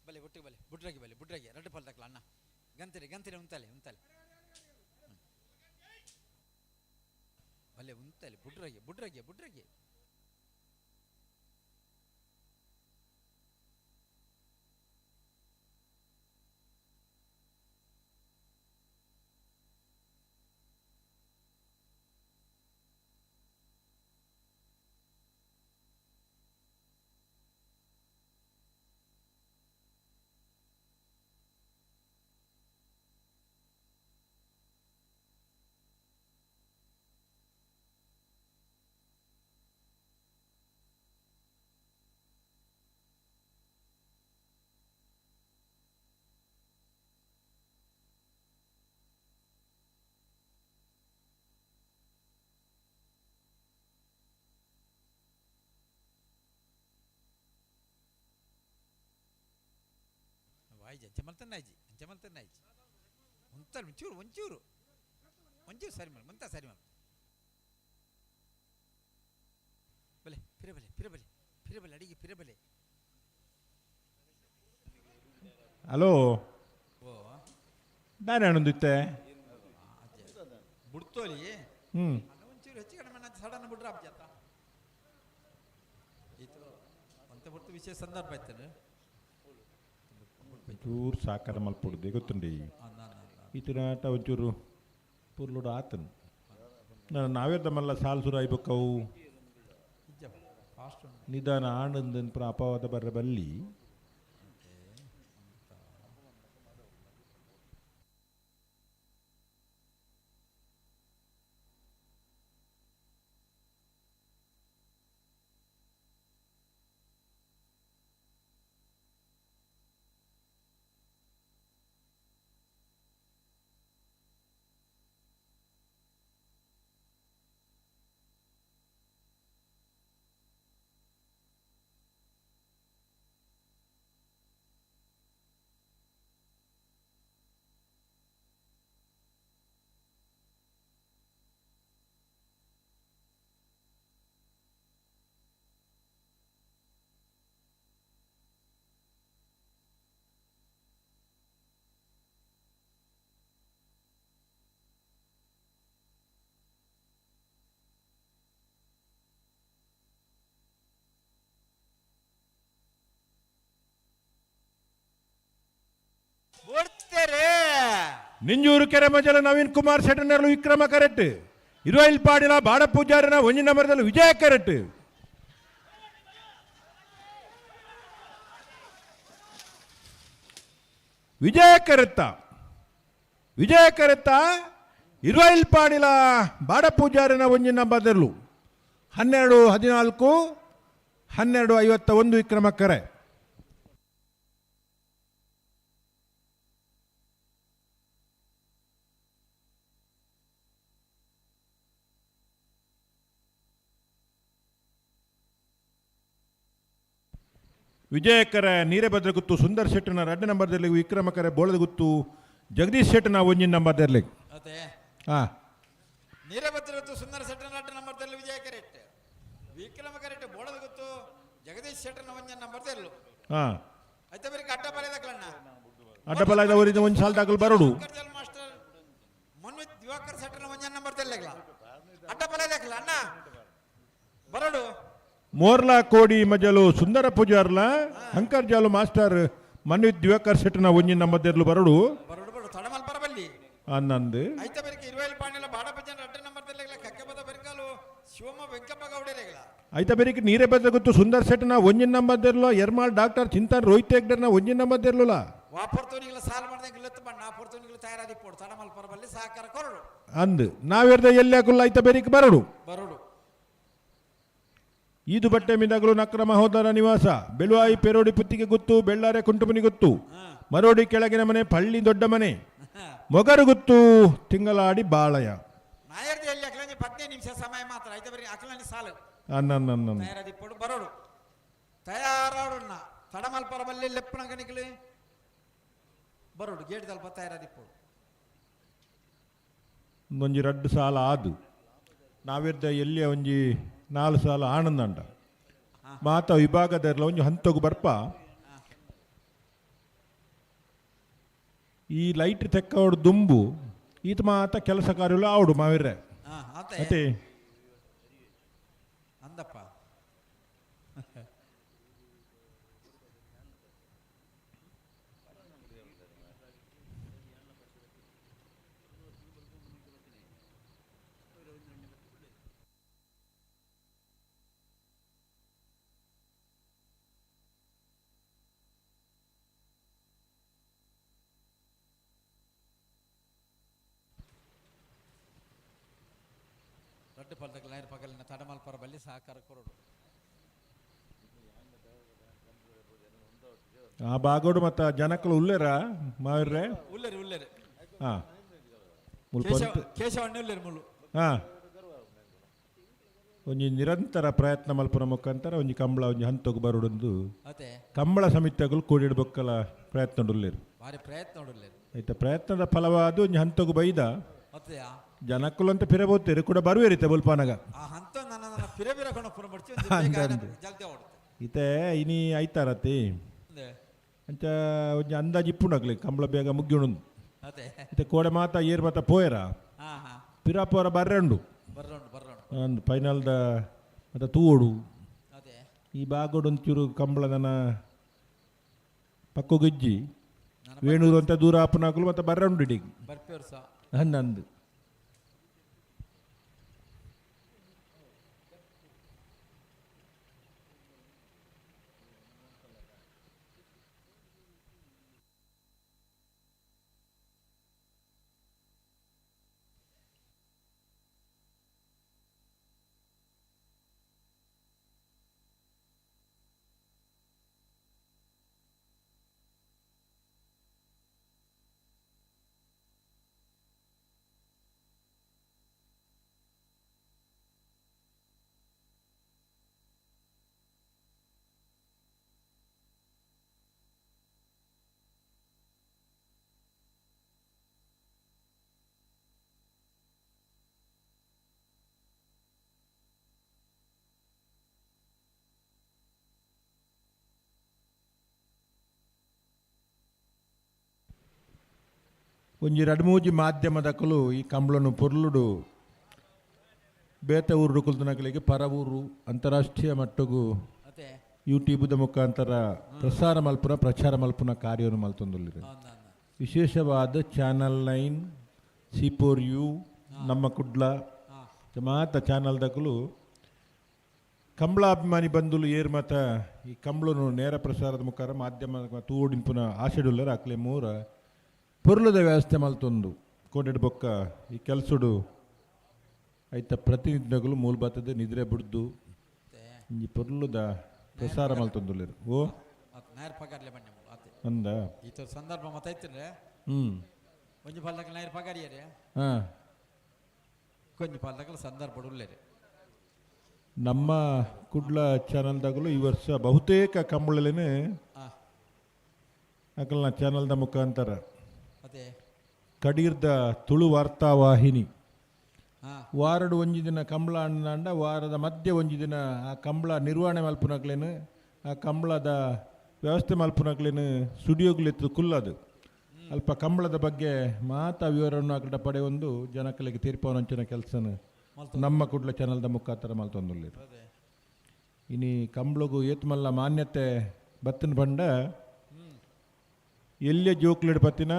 ಬಲೆ ಒಟ್ಟಿಗೆ ಬಲೆ ಬುಡ್ರಾಗಿ ಬಲೆ ಬುಡ್ರಾಗಿ ಎರಡು ಪಾಲ್ ತಕ್ಕಲ ಅಣ್ಣ ಗಂತಿರೆ ಗಂತಿರೆ ಉಂತಲೆ ಉಂತಲೆ ಬಲೆ ಉಂತಲೆ ಬುಡ್ರಾಗಿ ಬುಡ್ರಾಗಿ ಬುಡ್ರಾಗಿ. ಆಯ್ಜಿ ಅಂಚೆ ಮಲ್ತನ್ನ ಆಯ್ಜಿ ಅಂಚೆ ಮಲ್ತನ್ನ ಆಯ್ಜಿ ಒಂತರ ಒಂಚೂರು ಒಂಚೂರು ಒಂಚೂರು ಸರಿ ಮಲ್ ಮಂತ ಸರಿ ಮಲ್ ಬಲೆ ಪಿರಬಲೆ ಪಿರಬಲೆ ಪಿರಬಲೆ ಅಡಿಗೆ ಪಿರಬಲೆ. ಹಲೋ ದಾನೆ ಅಣ್ಣಂದಿತ್ತೆ ಬುಡ್ತೋಲಿ. ಒಂಚೂರು ಹೆಚ್ಚು ಕಡಿಮೆ ಸಡನ್ ಬಿಡ್ರ ಅಬ್ಜಾತ ಇತ್ತು ಅಂತ ಬಿಡ್ತು, ವಿಶೇಷ ಸಂದರ್ಭ ಇತ್ತು. ಒಂಚೂರು ಸಾಕಾರ ಮಲ್ಪೊಡುದು ಗೊತ್ತುಂಡಿ. ಈತನಾಟ ಒಂಚೂರು ಪುರ್ಲುಡು ಆತನು ನಾನು ನಾವೇರ್ದ ಮಲ್ಲ ಸಾಲು ಸುರಾಯಿ ಬೊಕ್ಕವು ನಿಧಾನ ಆನಂದನ್ ಅಪವಾದ ಬರ್ರ ಬಲ್ಲಿ. ನಿಂಜೂರು ಕೆರೆ ಮಜಲ ನವೀನ್ ಕುಮಾರ್ ಶೆಟ್ಟನರ್ಲು ವಿಕ್ರಮ ಕರೆಕ್ಟ್. ಇರುವೈಲ್ ಪಾಡಿಲ ಬಾಡ ಪೂಜಾರಿನ ಒಂಜಿ ನಂಬರ್ದಲ್ಲಿ ವಿಜಯ ಕರೆಕ್ಟ್. ವಿಜಯ ಕರೆತ್ತ ವಿಜಯ ಕರೆತ್ತ ಇರುವೈಲ್ ಪಾಡಿಲ ಬಾಡ ಪೂಜಾರಿನ ಒಂಜಿ ನಂಬರ್ದಲ್ಲೂ 12 14 12 51 ವಿಕ್ರಮ ಕರೆ. ವಿಜಯಕರ ನೀರೇಭದ್ರ ಗುತ್ತು ಸುಂದರ್ ಶೆಟ್ಟನ 2 ನಂಬರ್ದಲ್ಲಿ, ವಿಕ್ರಮಕರ ಬೋಳದ ಗುತ್ತು ಜಗದೀಶ್ ಶೆಟ್ಟನ 1 ನಂಬರ್ದಲ್ಲಿ. ಹಾಂ, ನೀರೇಭದ್ರ ಗುತ್ತು ಸುಂದರ್ ಶೆಟ್ಟನ 2 ನಂಬರ್ದಲ್ಲಿ ವಿಜಯ ಕರೆಕ್ಟ್, ವಿಕ್ರಮ ಕರೆಕ್ಟ್ ಬೋಳದ ಗುತ್ತು ಜಗದೀಶ್ ಶೆಟ್ಟನ 1 ನಂಬರ್ದಲ್ಲಿ. ಹಾಂ, ಐತೆ ಬೇರೆ ಅಡ್ಡ ಬರೆದಕ್ಕಲಣ್ಣ ಅಡ್ಡ ಬಲದ ಒಂದು ಸಾಲ ದಾಖಲು ಬರೋಡು. ಮಾಸ್ಟರ್ ಮನ್ವಿತ್ ದಿವಾಕರ್ ಶೆಟ್ಟನ 1 ನಂಬರ್ದಲ್ಲಿ ಅಡ್ಡ ಬರೆದಕ್ಕಲ ಅಣ್ಣ ಬರೋಡು. ಮೋರ್ಲಾ ಕೋಡಿ ಮಜಲು ಸುಂದರ ಪೂಜಾರ್ಲ ಹಂಕರ್ ಜಾಲು ಮಾಸ್ಟರ್ ಮನ್ವಿತ್ ದಿವಾಕರ್ ಶೆಟ್ಟನ 1 ನಂಬರ್ದಲ್ಲಿ ಬರೋಡು. ಅನ್ನಂದು ಐತ ಬೇರಿಕೆ ನೀರೇ ಬದ್ದ ಗೊತ್ತು ಸುಂದರ್ ಶೆಟ್ಟನ 1 ನಂಬರ್ದಿರ್ಲೋ ಎರ್ಮಾಲ್ ಡಾಕ್ಟರ್ ಚಿಂತನ್ ರೋಹಿತ್ ಹೆಗ್ಡರ್ನ 1 ನಂಬರ್ದಿರ್ಲಲ್ಲ. ಅಂದು ನಾವೆರ್ದ ಎಲ್ಲಿ ಹಾಕಲ್ಲ ಐತ ಬೇರಿಕೆ ಬರೋಡು. ಈದು ಬಟ್ಟೆ ಮಿದಗಳು ನಕ್ರ ಮಹೋದರ ನಿವಾಸ ಬೆಳುವಾಯಿ ಪೆರೋಡಿ ಪುತ್ತಿಗೆ ಗುತ್ತು ಬೆಳ್ಳಾರೆ ಕುಂಟುಮನಿ ಗುತ್ತು ಮರೋಡಿ ಕೆಳಗಿನ ಮನೆ ಪಳ್ಳಿ ದೊಡ್ಡ ಮನೆ ಮೊಗರು ಗುತ್ತು ತಿಂಗಳಾಡಿ ಬಾಳಯ. ಒಂಜಿ ರಡ್ಡು ಸಾಲ ಆದು ನಾವಿರ್ದ ಎಲ್ಲಿಯ ಒಂಜಿ 4 ಸಾಲ ಆನಂದಂಡ ಮಾತ ವಿಭಾಗದಲ್ಲ ಒಂಜಿ ಹಂತಗು ಬರ್ಪ. ಈ ಲೈಟ್ ತೆಕ್ಕವಡು ದುಂಬು ಈತ ಮಾತ ಕೆಲಸ ಕಾರ್ಯಗಳು ಆವಡು ಮಾವಿರ್ರೆ ಅತ್ತೆ ಅಂದಪ್ಪ. ರಡ್ಡು ಪಲ್ದಕ್ಕೆ ಲೈನ್ ಪಗಲಿನ ತಡಮಲ್ಪರ ಬಲ್ಲಿ ಸಹಕಾರ ಕೊರಡು. ಆ ಬಾಗೋಡು ಮತ್ತು ಜನಕ್ಕಲು ಉಲ್ಲೇರ ಮಾವಿರ್ರೆ ಉಲ್ಲೇರಿ ಉಲ್ಲೇರಿ. ಹಾಂ, ಕೇಶವಣ್ಣ ಉಲ್ಲೇರಿ ಮುಳ್ಳು. ಹಾಂ, ಒಂಜಿ ನಿರಂತರ ಪ್ರಯತ್ನ ಮಲ್ಪುನ ಮುಖಾಂತರ ಒಂಜಿ ಕಂಬಳ ಒಂಜಿ ಹಂತಗ್ ಬರೋಡೊಂದು ಕಂಬಳ ಸಮಿತಿಗಳು ಕೂಡಿಡ್ಬೇಕಲ್ಲ ಪ್ರಯತ್ನ ಉಲ್ಲೇರು ಭಾರಿ ಪ್ರಯತ್ನ ಉಲ್ಲೇರಿ. ಆಯ್ತಾ, ಪ್ರಯತ್ನದ ಫಲವಾದ ಒಂಜಿ ಹಂತಗು ಬೈದ ಜನಕ್ಕಲು ಅಂತ ಪಿರಬೋತೀರಿ ಕೂಡ ಬರುವೇರಿತೆ ಬುಲ್ಪಾನಾಗ. ಇತೆ ಇನಿ ಐತಾರತಿ ಅಂಚ ಒಂಜಿ ಅಂದಾಜು ಇಪ್ಪುಂಡಾಗ್ಲಿ ಕಂಬಳ ಬೇಗ ಮುಗ್ಯುಣು. ಅದೇ. ಇತ್ತೆ ಕೋಡೆ ಮಾತ ಏರ್ ಮಾತ ಪೋಯರ. ಹಾ ಹಾ. ಪಿರಾಪೋರ ಬರ್ರಂಡು. ಬರ್ರಂಡು ಬರ್ರಂಡು. ಅಂದ್ ಫೈನಲ್ದ ಮಾತ ತೂವೊಡು. ಅದೇ. ಈ ಬಾಗೋಡು ಒಂಚೂರು ಕಂಬಳದನ ಪಕ್ಕೊಗಿಜ್ಜಿ ವೇಣೂರು ಅಂತ ದೂರ ಆಪನಾಕಲು ಮತ್ತೆ ಬರ್ರಂಡು ಇಡೀ. ಬರ್ಪೇರು ಸಹ. ಹನ್ನೊಂದು. ಒಂಜಿ ರಡ್ಮೂಜಿ ಮಾಧ್ಯಮದಕಲು ಈ ಕಂಬಳನು ಪೊರ್ಲುಡು ಬೇತೆ ಊರು ಕುಲ್ತನಕಲಿಗೆ ಪರ ಊರು ಅಂತಾರಾಷ್ಟ್ರೀಯ ಮಟ್ಟಗು ಯೂಟ್ಯೂಬ್ದ ಮುಖಾಂತರ ಪ್ರಸಾರ ಮಲ್ಪುನ ಪ್ರಚಾರ ಮಲ್ಪುನ ಕಾರ್ಯವನ್ನು ಮಲ್ತೊಂದುಲ್ಲೆರ್. ವಿಶೇಷವಾದ ಚಾನಲ್ 9 C4U ನಮ್ಮ ಕುಡ್ಲ ಮಾತ ಚಾನಲ್ದಕಲು ಕಂಬಳ ಅಭಿಮಾನಿ ಬಂಧುಲು ಏರ್ ಮಾತ ಈ ಕಂಬಳನು ನೇರ ಪ್ರಸಾರದ ಮುಖಾಂತರ ಮಾಧ್ಯಮ ತೂಡಿಂಪುನ ಆಶೆಡುಲ್ಲರ್ ಅಕ್ಲೆ ಮೂರ ಪೊರ್ಲುದ ವ್ಯವಸ್ಥೆ ಮಲ್ತೊಂದು ಕೋಟೆಡ್ ಬೊಕ್ಕ ಈ ಕೆಲಸಡು ಐತ ಪ್ರತಿನಿಧಿಗಳು ಮೂಲ ಬತ್ತದ ನಿದ್ರೆ ಬುಡ್ದು ಈ ಪೊರ್ಲುದ ಪ್ರಸಾರ ಮಲ್ತೊಂದುಲ್ಲೆರ್. ಓ ನಾಯರ್ ಪಗಾರ್ಲೆ ಬಣ್ಣ ಅತ್ತೆ. ಅಂದ ಈತ ಸಂದರ್ಭ ಮತ್ತೈತ್ರೆ. ಒಂಜಿ ಪಾಲ್ದಕಲ್ ನಾಯರ್ ಪಗಾರಿಯರೆ. ಕೊಂಜಿ ಪಾಲ್ದಕಲ್ ಸಂದರ್ಭ ಉಲ್ಲೆರೆ. ನಮ್ಮ ಕುಡ್ಲ ಚಾನಲ್ದಾಗಲೂ ಈ ವರ್ಷ ಬಹುತೇಕ ಕಂಬಳಲೇನೆ ಅಕಲ್ನ ಚಾನಲ್ದ ಮುಖಾಂತರ ಕಡೀರ್ದ ತುಳು ವಾರ್ತಾ ವಾಹಿನಿ ವಾರಡು ಒಂಜಿ ದಿನ ಕಂಬಳ ಅಣ್ಣಾಂಡ ವಾರದ ಮಧ್ಯೆ ಒಂಜಿ ದಿನ ಆ ಕಂಬಳ ನಿರ್ವಹಣೆ ಮಲ್ಪುನಕ್ಲೇನು ಆ ಕಂಬಳದ ವ್ಯವಸ್ಥೆ ಮಲ್ಪುನಕ್ಲೇನು ಸ್ಟುಡಿಯೋಗ್ಲೆತ್ತು ಕುಲ್ಲದು ಅಲ್ಪ ಕಂಬಳದ ಬಗ್ಗೆ ಮಾತಾ ವಿವರವನ್ನು ಅಕಡ ಪಡೆಯೊಂದು ಜನಕಲಿಗೆ ತೀರ್ಪವನಂಚಿನ ಕೆಲಸನ ನಮ್ಮ ಕುಡ್ಲ ಚಾನಲ್ದ ಮುಖಾಂತರ ಮಲ್ತೊಂದುಲ್ಲೆರ್. ಇನಿ ಕಂಬಳಗು ಏತ್ಮಲ್ಲ ಮಾನ್ಯತೆ ಬತ್ತಿನ ಪಂಡ ಎಲ್ಲಿಯ ಜೋಕ್ಲೆಡ್ ಪತ್ತಿನ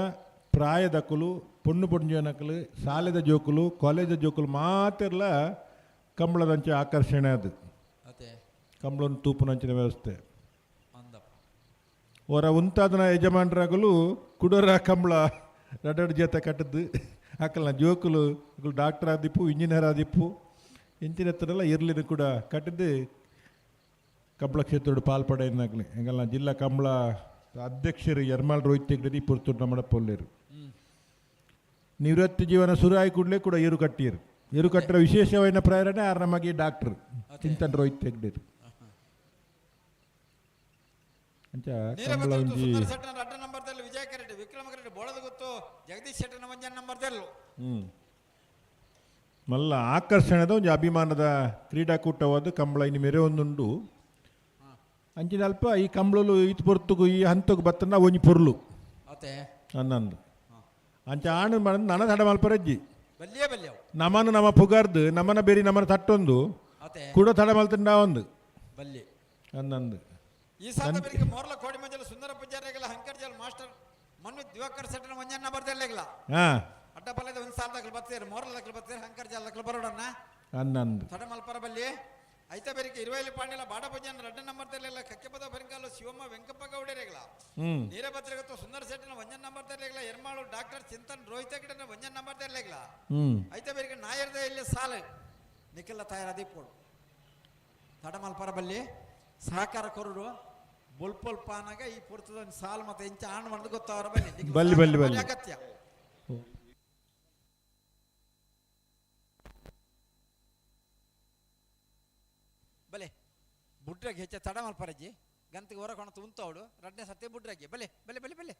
ಪ್ರಾಯದಕುಲು ಪೊಣ್ಣು ಪೊಣ್ಣು ಸಾಲೆದ ಜೋಕುಲು ಕಾಲೇಜ ಜೋಕುಲು ಮಾತೆರ್ಲ ಕಂಬಳದಂಚೆ ಆಕರ್ಷಣೆ ಅದು. ಕಂಬಳನ್ನು ತೂಪುನಂಚಿನ ವ್ಯವಸ್ಥೆ ಅವರ ಉಂತಾದನ ಯಜಮಾನರಾಗಲು ಕುಡೋರ ಕಂಬಳ ರಡಡ್ ಜೊತೆ ಕಟ್ಟದ್ದು ಅಕಲ್ನ ಜೋಕುಲು ಅಕುಲು ಡಾಕ್ಟರ್ ಆದಿಪ್ಪು ಇಂಜಿನಿಯರ್ ಆದಿಪ್ಪು ಇಂಚಿನ ಹತ್ರಲ್ಲ ಇರ್ಲಿನ ಕೂಡ ಕಟ್ಟಿದ್ದು ಕಂಬಳ ಕ್ಷೇತ್ರದ ಪಾಲ್ಪಡೆಯನ್ನಾಗಲಿ ಎಂಗಲ್ನ ಜಿಲ್ಲಾ ಕಂಬಳ ಅಧ್ಯಕ್ಷರು ಯರ್ಮಾಲ್ ರೋಹಿತ್ ಹೆಗ್ಡೆ ಪುರ್ತೂರು ನಮ್ಮ ಪೊಲ್ಲೇರು. ನಿವೃತ್ತಿ ಜೀವನ ಸುರಾಯಿ ಕೂಡಲೇ ಕೂಡ ಏರು ಕಟ್ಟಿಯರು. ಏರು ಕಟ್ಟರ ವಿಶೇಷವಾದ ಪ್ರೇರಣೆ ಆರ್ ನಮಗೆ ಡಾಕ್ಟರ್ ಚಿಂತನ್ ರೋಹಿತ್ ಹೆಗ್ಡೆ. ಅಂಚ ಕಂಬಳ ಒಂಜಿ ಮಲ್ಲ ಆಕರ್ಷಣೆದ ಒಂಜಿ ಅಭಿಮಾನದ ಕ್ರೀಡಾಕೂಟವಾದ ಕಂಬಳ ಇನ್ನು ಮೇರೆ ಒಂದುಂಡು. ಅಂಚಿನ ಅಲ್ಪ ಈ ಕಂಬಳಲು ಈತ್ ಪೊರ್ತುಗು ಈ ಹಂತಗು ಬತ್ತನ ಒಂಜಿ ಪೊರ್ಲು ಅನ್ನಂದು ಅಂಚ ಆಣು ನನ ತಡ ಮಲ್ಪರಜ್ಜಿ ನಮನ ನಮ್ಮ ಪುಗಾರ್ದು ನಮನ ಬೇರಿ ನಮನ ತಟ್ಟೊಂದು ಕೂಡ ತಡ ಮಲ್ತಂಡ ಒಂದು ಅನ್ನಂದು. ಈ ಸಂದರ್ಭಕ್ಕೆ ಮೋರ್ಲ ಕೋಡಿ ಮಂಜಲ ಸುಂದರ ಪೂಜಾರಿಗಳ ಹಂಕರ್ಜಲ್ ಮಾಸ್ಟರ್ ಮನ್ವಿ ದಿವಾಕರ್ ಸೆಟ್ಟನ ಮಂಜನ್ನ ಬರ್ದಿರ್ಲಿಲ್ಲ. ಅಡ್ಡ ಪಲ್ಲದ ಒಂದು ಸಾಲದಾಗಲು ಬರ್ತೀರಿ ಮೋರ್ಲದಾಗಲು ಬರ್ತೀರಿ ಹಂಕರ್ಜಲ್ ಬರೋಡನ್ನ ಅನ್ನಂದು ತಡ ಮಲ್ಪರ ಬಲ್ಲಿ ಐತ ಬೇರಿಕೆ ಇರುವೈಲಿ ಪಾಂಡಿಲ ಬಾಡ ಪೂಜಾನ ರಡ್ಡ ನಂಬರ್ ತರಲಿಲ್ಲ ಕಕ್ಕೆಪದ ಬರಿಂಗಾಲು ಶಿವಮ್ಮ ವೆಂಕಪ್ಪ ಗೌಡರಿಗಳ ನೀರಭದ್ರಗತ್ತು ಸುಂದರ ಶೆಟ್ಟಿನ ಒಂಜನ್ ನಂಬರ್ ತರಲಿಲ್ಲ ಎರ್ಮಾಳು ಡಾಕ್ಟರ್ ಚಿಂತನ್ ರೋಹಿತ ಗಿಡನ ಒಂಜನ್ ನಂಬರ್ ತರಲಿಲ್ಲ. ಐತ ಬೇರಿಕೆ ನಾಯರ್ದ ಇಲ್ಲಿ ಸಾಲ ನಿಖಿಲ ತಯಾರಾದಿಪ್ಪೋಡು ತಡಮಲ್ಪರ ಬಲ್ಲಿ ಸಹಕಾರ ಕೊರಡು ಬುಲ್ಪುಲ್ ಪಾನಾಗ ಈ ಪುರ್ತದ ಒಂದು ಸಾಲ್ ಮತ್ತೆ ಇಂಚ ಆಣ್ ಬಂದು ಗೊತ್ತವರ ಬಲ್ಲಿ ಬಲ್ಲಿ ಬಲ್ಲಿ ಬಲ್ಲಿ ಅಗತ್ಯ. ಬಲೆ ಬುಡ್ರಾಗಿ ಹೆಚ್ಚ ತಡ ಮಲ್ಪರಜ್ಜಿ ಗಂತಿಗೆ ಹೊರ ಕೊಣತು ಉಂತವಡು ರಡ್ನೆ ಸತ್ಯ ಬುಡ್ರಾಗಿ ಬಲೆ ಬಲೆ ಬಲೆ ಬಲೆ.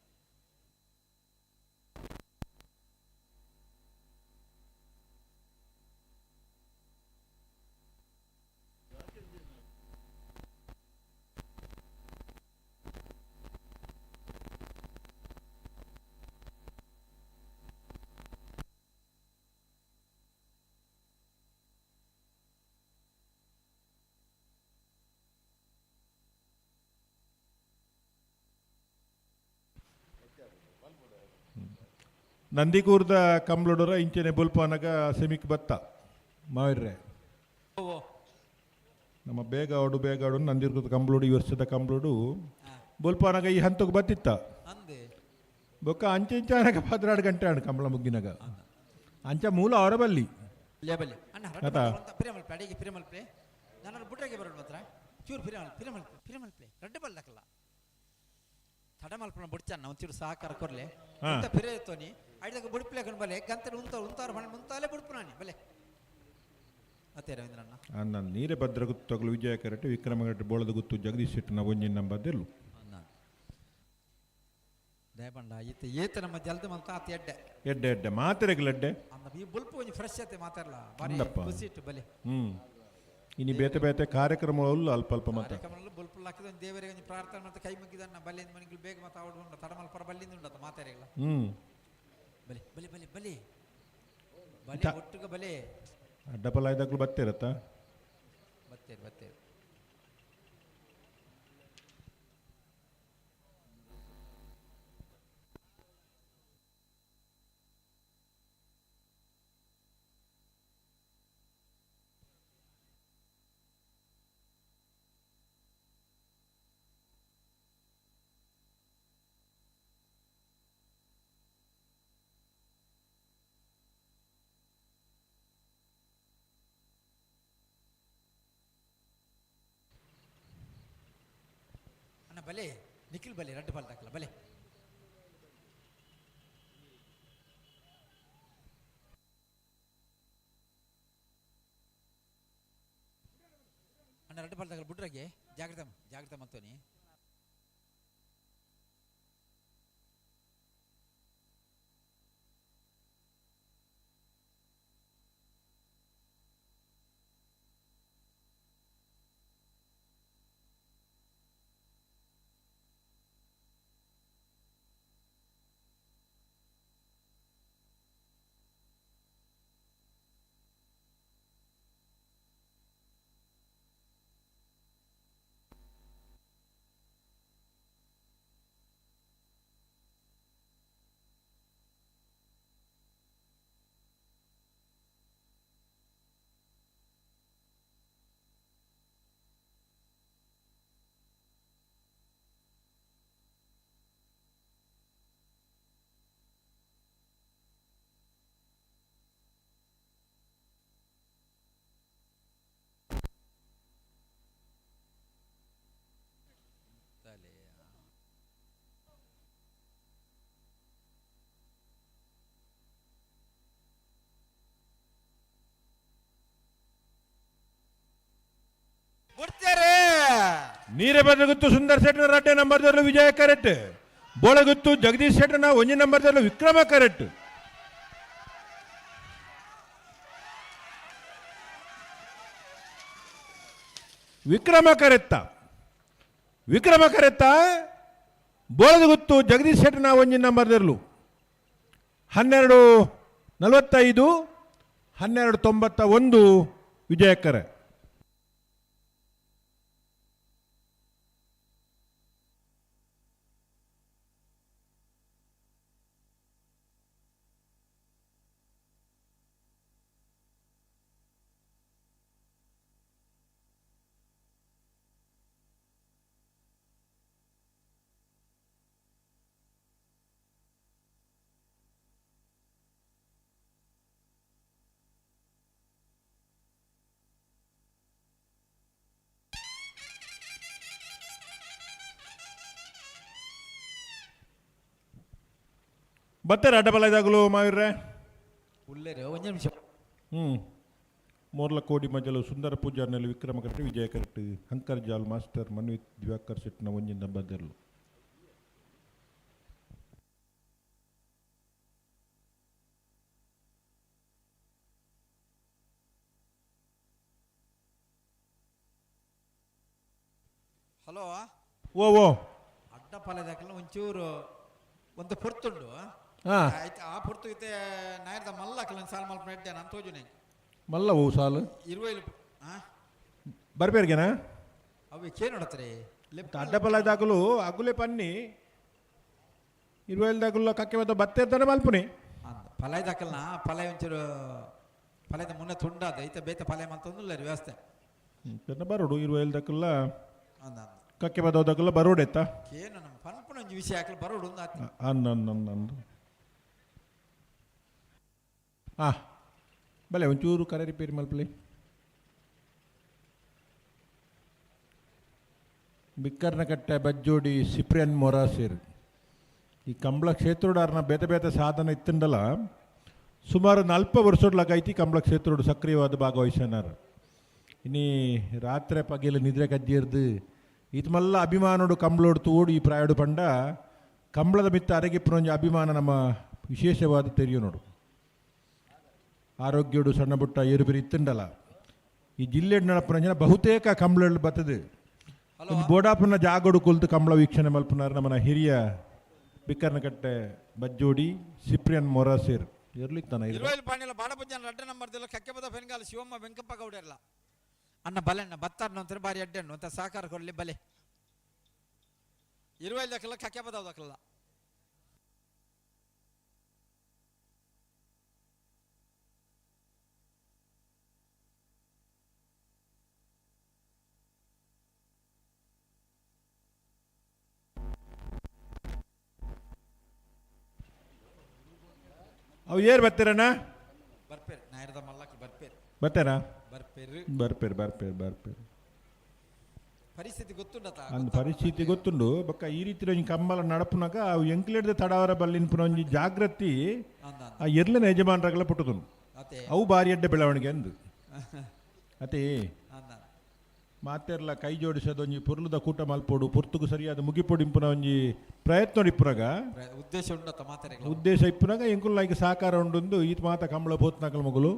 ನಂದಿಕೂರ್ದ ಕಂಬ್ಳೊಡರ ಇಂಚನೆ ಬೊಲ್ಪನಗ ಸೆಮಿಕ್ ಬತ್ತ ಮಾವಿರ್ರೆ ನಮ್ಮ ಬೇಗ ಆಡು ಬೇಗ ಆಡು ನಂದಿರ್ಕದ ಕಂಬ್ಳೋಡು ಈ ವರ್ಷದ ಕಂಬ್ಳೋಡು ಬೊಲ್ಪನಗ ಈ ಹಂತಕ್ಕೆ ಬತ್ತಿತ್ತ ಬೊಕ್ಕ ಅಂಚೆ ಇಂಚಾನಗ 14 ಗಂಟೆ ಆಡು ಕಂಬಳ ಮುಗ್ಗಿನಾಗ ಅಂಚ ಮೂಲ ಅವರ ಬಲ್ಲಿ ಆತಾ ತಡಮಲ್ಪನ ಬುಡ್ಚನ್ನ ಒಂಚೂರು ಸಹಕಾರ ಕೊರ್ಲೆ ಅಂತ ಪಿರೆ ತೋನಿ ಐದಾಗ ಬುಡ್ಪ್ಲೆ ಕಣ್ ಬಲೆ ಗಂತಡ ಉಂತ ಉಂತಾರ ಬಣ್ಣ ಮುಂತಾಲೆ ಬುಡ್ಪುನಾನಿ ಬಲೆ ಅತ್ತೆ ರವೀಂದ್ರಣ್ಣ ನನ್ನ ನೀರೆ ಭದ್ರ ಗುತ್ತಗಳು ವಿಜಯ ಕರೆಟ್ ವಿಕ್ರಮ ಕರೆಟ್ ಬೋಳದ ಗುತ್ತು ಜಗದೀಶ್ ಶೆಟ್ಟನ ಒಂಜಿನ ನಂಬದೆಲ್ಲು ದಯಪಂಡ ಈತ ಏತ ನಮ್ಮ ಜಲ್ದ ಮಂತ ಆತ ಎಡ್ಡೆ ಎಡ್ಡೆ ಎಡ್ಡೆ ಮಾತೆರೆಗ್ಲಡ್ಡೆ ಅಂದ ಈ ಬುಲ್ಪು ಒಂಜಿ ಫ್ರೆಶ್ ಅತ್ತೆ ಮಾತಾಡಲ್ಲ ಬಾರಿ ಖುಷಿ ಇಟ್ಟು ಬಲೆ ಇನಿ ಬೇತೆ ಬೇತೆ ಕಾರ್ಯಕ್ರಮಗಳು ಅಲ್ಪ ಅಲ್ಪ ಮತ್ತೆ ಕಾರ್ಯಕ್ರಮಗಳು ಬುಲ್ಪುಲ್ ಹಾಕಿದ ದೇವರಿಗೆ ಒಂಜಿ ಪ್ರಾರ್ಥನೆ ಮತ್ತೆ ಕೈ ಮುಗಿದನ್ನ ಬಲ್ಲಿಂದ ಮನೆಗಳು ಬೇಗ ಮತ್ತೆ ಅವಡು ಉಂಡ ತಡಮಲ್ಪ ಬಲ್ಲಿಂದ ಉಂಡತ್ತ ಮಾತಾಡಿಲ್ಲ ಬಲೆ ಬಲೆ ಬಲೆ ಬಲೆ ಬಲೆ ಒಟ್ಟುಗ ಬಲೆ ಡಬಲ್ ಐದಾಗ್ಲು ಬತ್ತಿರತ್ತಾ ಬತ್ತೇರಿ ಬತ್ತೇರಿ ಬಲೆ ನಿಖಿಲ್ ಬಲೆ ರಡ್ಡು ಬಾಲ್ ದಾಖಲ ಬಲೆ ಅಣ್ಣ ರಡ್ಡು ಬಾಲ್ ದಾಖಲ ಬುಡ್ರಾಗೆ ಜಾಗ್ರತೆ ಜಾಗ್ರತೆ ಮಂತೋನಿ ನೀರೆ ಗುತ್ತು ಸುಂದರ್ ಶೆಟ್ಟನ ರಡ್ಡೆ ನಂಬರ್ದಲ್ಲೂ ವಿಜಯ ಕರೆಕ್ಟ್, ಬೋಳಗುತ್ತು ಜಗದೀಶ್ ಶೆಟ್ಟನ ಒಂಜಿ ನಂಬರ್ದಲ್ಲೂ ವಿಕ್ರಮ ಕರೆಕ್ಟ್. ವಿಕ್ರಮ ಕರೆತ್ತ ವಿಕ್ರಮ ಕರೆತ್ತ ಬೋಳದಗುತ್ತು ಜಗದೀಶ್ ಶೆಟ್ಟನ ಒಂಜಿ ನಂಬರ್ದಲ್ಲೂ 12:45 12:91 ವಿಜಯಕರೆ. ಬತ್ತಾರೆ ಅಡ್ಡಬಲ ಇದಾಗಲು ಮಾವಿರ್ರೆ ಉಲ್ಲೇರೆ ಒಂಜಿ ನಿಮಿಷ. ಮೋರ್ಲ ಕೋಡಿ ಮಜಲು ಸುಂದರ ಪೂಜಾರ್ನಲ್ಲಿ ವಿಕ್ರಮ ಕರೆಕ್ಟ್ ವಿಜಯ ಕರೆಕ್ಟ್ ಹಂಕರ್ ಜಾಲ್ ಮಾಸ್ಟರ್ ಮನ್ವಿತ್ ದಿವಾಕರ್ ಶೆಟ್ನ ಒಂಜಿನ ಬದಲು. ಹಲೋ ಓ ಓ ಅಡ್ಡ ಪಾಲದಾಕಲ್ಲ ಒಂಚೂರು ಒಂದು ಪೊರ್ತುಂಡು. ಆ ಪೊರ್ತು ಇತ್ತೆ ನಾಯರ್ದ ಮಲ್ಲ ಕಲನ್ ಸಾಲ್ ಮಲ್ಪ ನೆಡ್ಡೆ ನಾನು ತೋಜುನೆ ಮಲ್ಲ ಓ ಸಾಲು ಇರುವೈಲು ಬರ್ಬೇರ್ಗೆನಾ ಅವು ಕೇನು ನೋಡತ್ರಿ ಅಡ್ಡ ಪಲ್ಲದಾಗಲು ಅಗುಲೆ ಪನ್ನಿ ಇರುವೈಲ್ದಾಗಲು ಕಕ್ಕೆ ಬತ್ತ ಬತ್ತೆ ಮಲ್ಪುನಿ. ಪಲಾಯ್ ದಾಕಲ್ನ ಪಲಾಯ್ ಒಂಚೂರು ಪಲಾಯ್ದ ಮುನ್ನೆ ತುಂಡಾದ ಐತ ಬೇತ ಪಲಾಯ್ ಮಲ್ತೊಂದುಲ್ಲೆರ್ ವ್ಯವಸ್ಥೆ. ಪೆರ್ನ ಬರೋಡು ಇರುವೈಲ್ ದಕಲ್ಲ ಅಂದ ಕಕ್ಕೆ ಬದವ್ ದಕಲ್ಲ ಬರೋಡೆತ್ತ ಕೇನು ನಮ್ಮ ಪನ್ಪುನ ಒಂಜಿ ವಿಷಯ ಹಾಕಲು ಬರೋಡು ಒಂದು ಆತು. ಅನ್ನ ಅನ್ನ ಅನ್ನ ಆ ಬಲೆ ಒಂಚೂರು ಕರೆ ರಿಪೇರಿ ಮಲ್ಪಲಿ. ಬಿಕ್ಕರ್ನಕಟ್ಟೆ ಬಜ್ಜೋಡಿ ಸಿಪ್ರಿಯನ್ ಮೊರಾಸಿರ್ ಈ ಕಂಬಳ ಕ್ಷೇತ್ರಡಾರ್ನ ಬೇತೆ ಬೇತೆ ಸಾಧನ ಇತ್ತಂಡಲ ಸುಮಾರು 40 ವರ್ಷಡ್ಲಾಗೈತಿ ಕಂಬಳ ಕ್ಷೇತ್ರೋಡು ಸಕ್ರಿಯವಾದ ಭಾಗವಹಿಸನಾರ. ಇನಿ ರಾತ್ರಿ ಪಗೆಲು ನಿದ್ರೆ ಕಜ್ಜಿರ್ದು ಇತ್ಮಲ್ಲ ಅಭಿಮಾನೋಡು ಕಂಬಳೋಡು ತೋಡು ಈ ಪ್ರಾಯಡು ಪಂಡ ಕಂಬಳದ ಮಿತ್ತ ಅರಗಿಪ್ಪನೊಂಜಿ ಅಭಿಮಾನ ನಮ್ಮ ವಿಶೇಷವಾದ ತೆರಿಯು ನೋಡು. ಆರೋಗ್ಯೋಡು ಸಣ್ಣ ಪುಟ್ಟ ಏರುಪೇರು ಇತ್ತಂಡಲ ಈ ಜಿಲ್ಲೆ ನಡಪನ ಬಹುತೇಕ ಕಂಬಳಲ್ಲಿ ಬರ್ತದೆ. ಒಂದು ಬೋಡಾಪನ ಜಾಗೋಡು ಕುಲ್ತು ಕಂಬಳ ವೀಕ್ಷಣೆ ಮಲ್ಪನಾರ ನಮ್ಮನ ಹಿರಿಯ ಬಿಕ್ಕರ್ನಕಟ್ಟೆ ಬಜ್ಜೋಡಿ ಸಿಪ್ರಿಯನ್ ಮೊರಾಸಿರ್ ಇರ್ಲಿತ್ತಾನ. ಇರುವೈಲ್ ಪಾಣಿಲ ಬಾಡಪುಜ್ಜನ ರಡ್ಡ ನಂಬರ್ ದಿಲ್ಲ ಕಕ್ಕೆಪದ ಫೆನ್ಗಾಲ ಶಿವಮ್ಮ ವೆಂಕಪ್ಪ ಗೌಡರ್ಲ ಅಣ್ಣ ಬಲೆಣ್ಣ ಬತ್ತಾರ್ನ ಅಂತಾರೆ ಬಾರಿ ಅಡ್ಡಣ್ಣು ಅಂತ ಸಹಕಾರ ಕೊಡಲಿ ಬಲೆ. ಇರುವೈಲ್ ದಕ್ಕಲ್ಲ ಕಕ್ಕೆಪದ ದಕ್ಕಲ್ಲ. ಅವು ಏರ್ ಬರ್ತೀರಣ್ಣ? ಬರ್ಪೇರು ನಾಯರದ ಮಲ್ಲಕ್ಕೆ ಬರ್ಪೇರು. ಬರ್ತಾರಾ? ಬರ್ಪೇರು ಬರ್ಪೇರು ಬರ್ಪೇರು ಬರ್ಪೇರು. ಪರಿಸ್ಥಿತಿ ಗೊತ್ತುಂಡತ? ಅಂದ್ ಪರಿಸ್ಥಿತಿ ಗೊತ್ತುಂಡು ಬೊಕ್ಕ ಈ ರೀತಿ ಒಂಜಿ ಕಂಬಲ ನಡಪುನಾಗ ಅವು ಎಂಕ್ಲೇಡ್ದ ತಡವರ ಬಲ್ಲಿನ್ಪುನ ಒಂಜಿ ಜಾಗೃತಿ ಆ ಎರ್ಲಿನ ಯಜಮಾನರಾಗಲ ಪುಟ್ಟುದುನು ಅವು ಬಾರಿ ಎಡ್ಡೆ ಬೆಳವಣಿಗೆ ಅಂದು ಅತೆ ಮಾತೆರ್ಲ ಕೈ ಜೋಡಿಸೋದು ಒಂಜಿ ಪೊರ್ಲುದ ಕೂಟ ಮಲ್ಪೋಡು ಪೊರ್ತುಗು ಸರಿಯಾದ ಮುಗಿಪೊಡು ಇಂಪುನ ಒಂಜಿ ಪ್ರಯತ್ನ ಇಪ್ಪುನಾಗ ಉದ್ದೇಶ ಉಂಡತ ಮಾತೆರೆಗ್ಲ ಉದ್ದೇಶ ಇಪ್ಪುನಾಗ ಎಂಕುಲ್ ಐಕ್ ಸಹಕಾರ ಉಂಡುಂದು ಈತ್ ಮಾತ ಕಂಬಳ ಪೋತ್ನಕಲ್ ಮೊಗಲು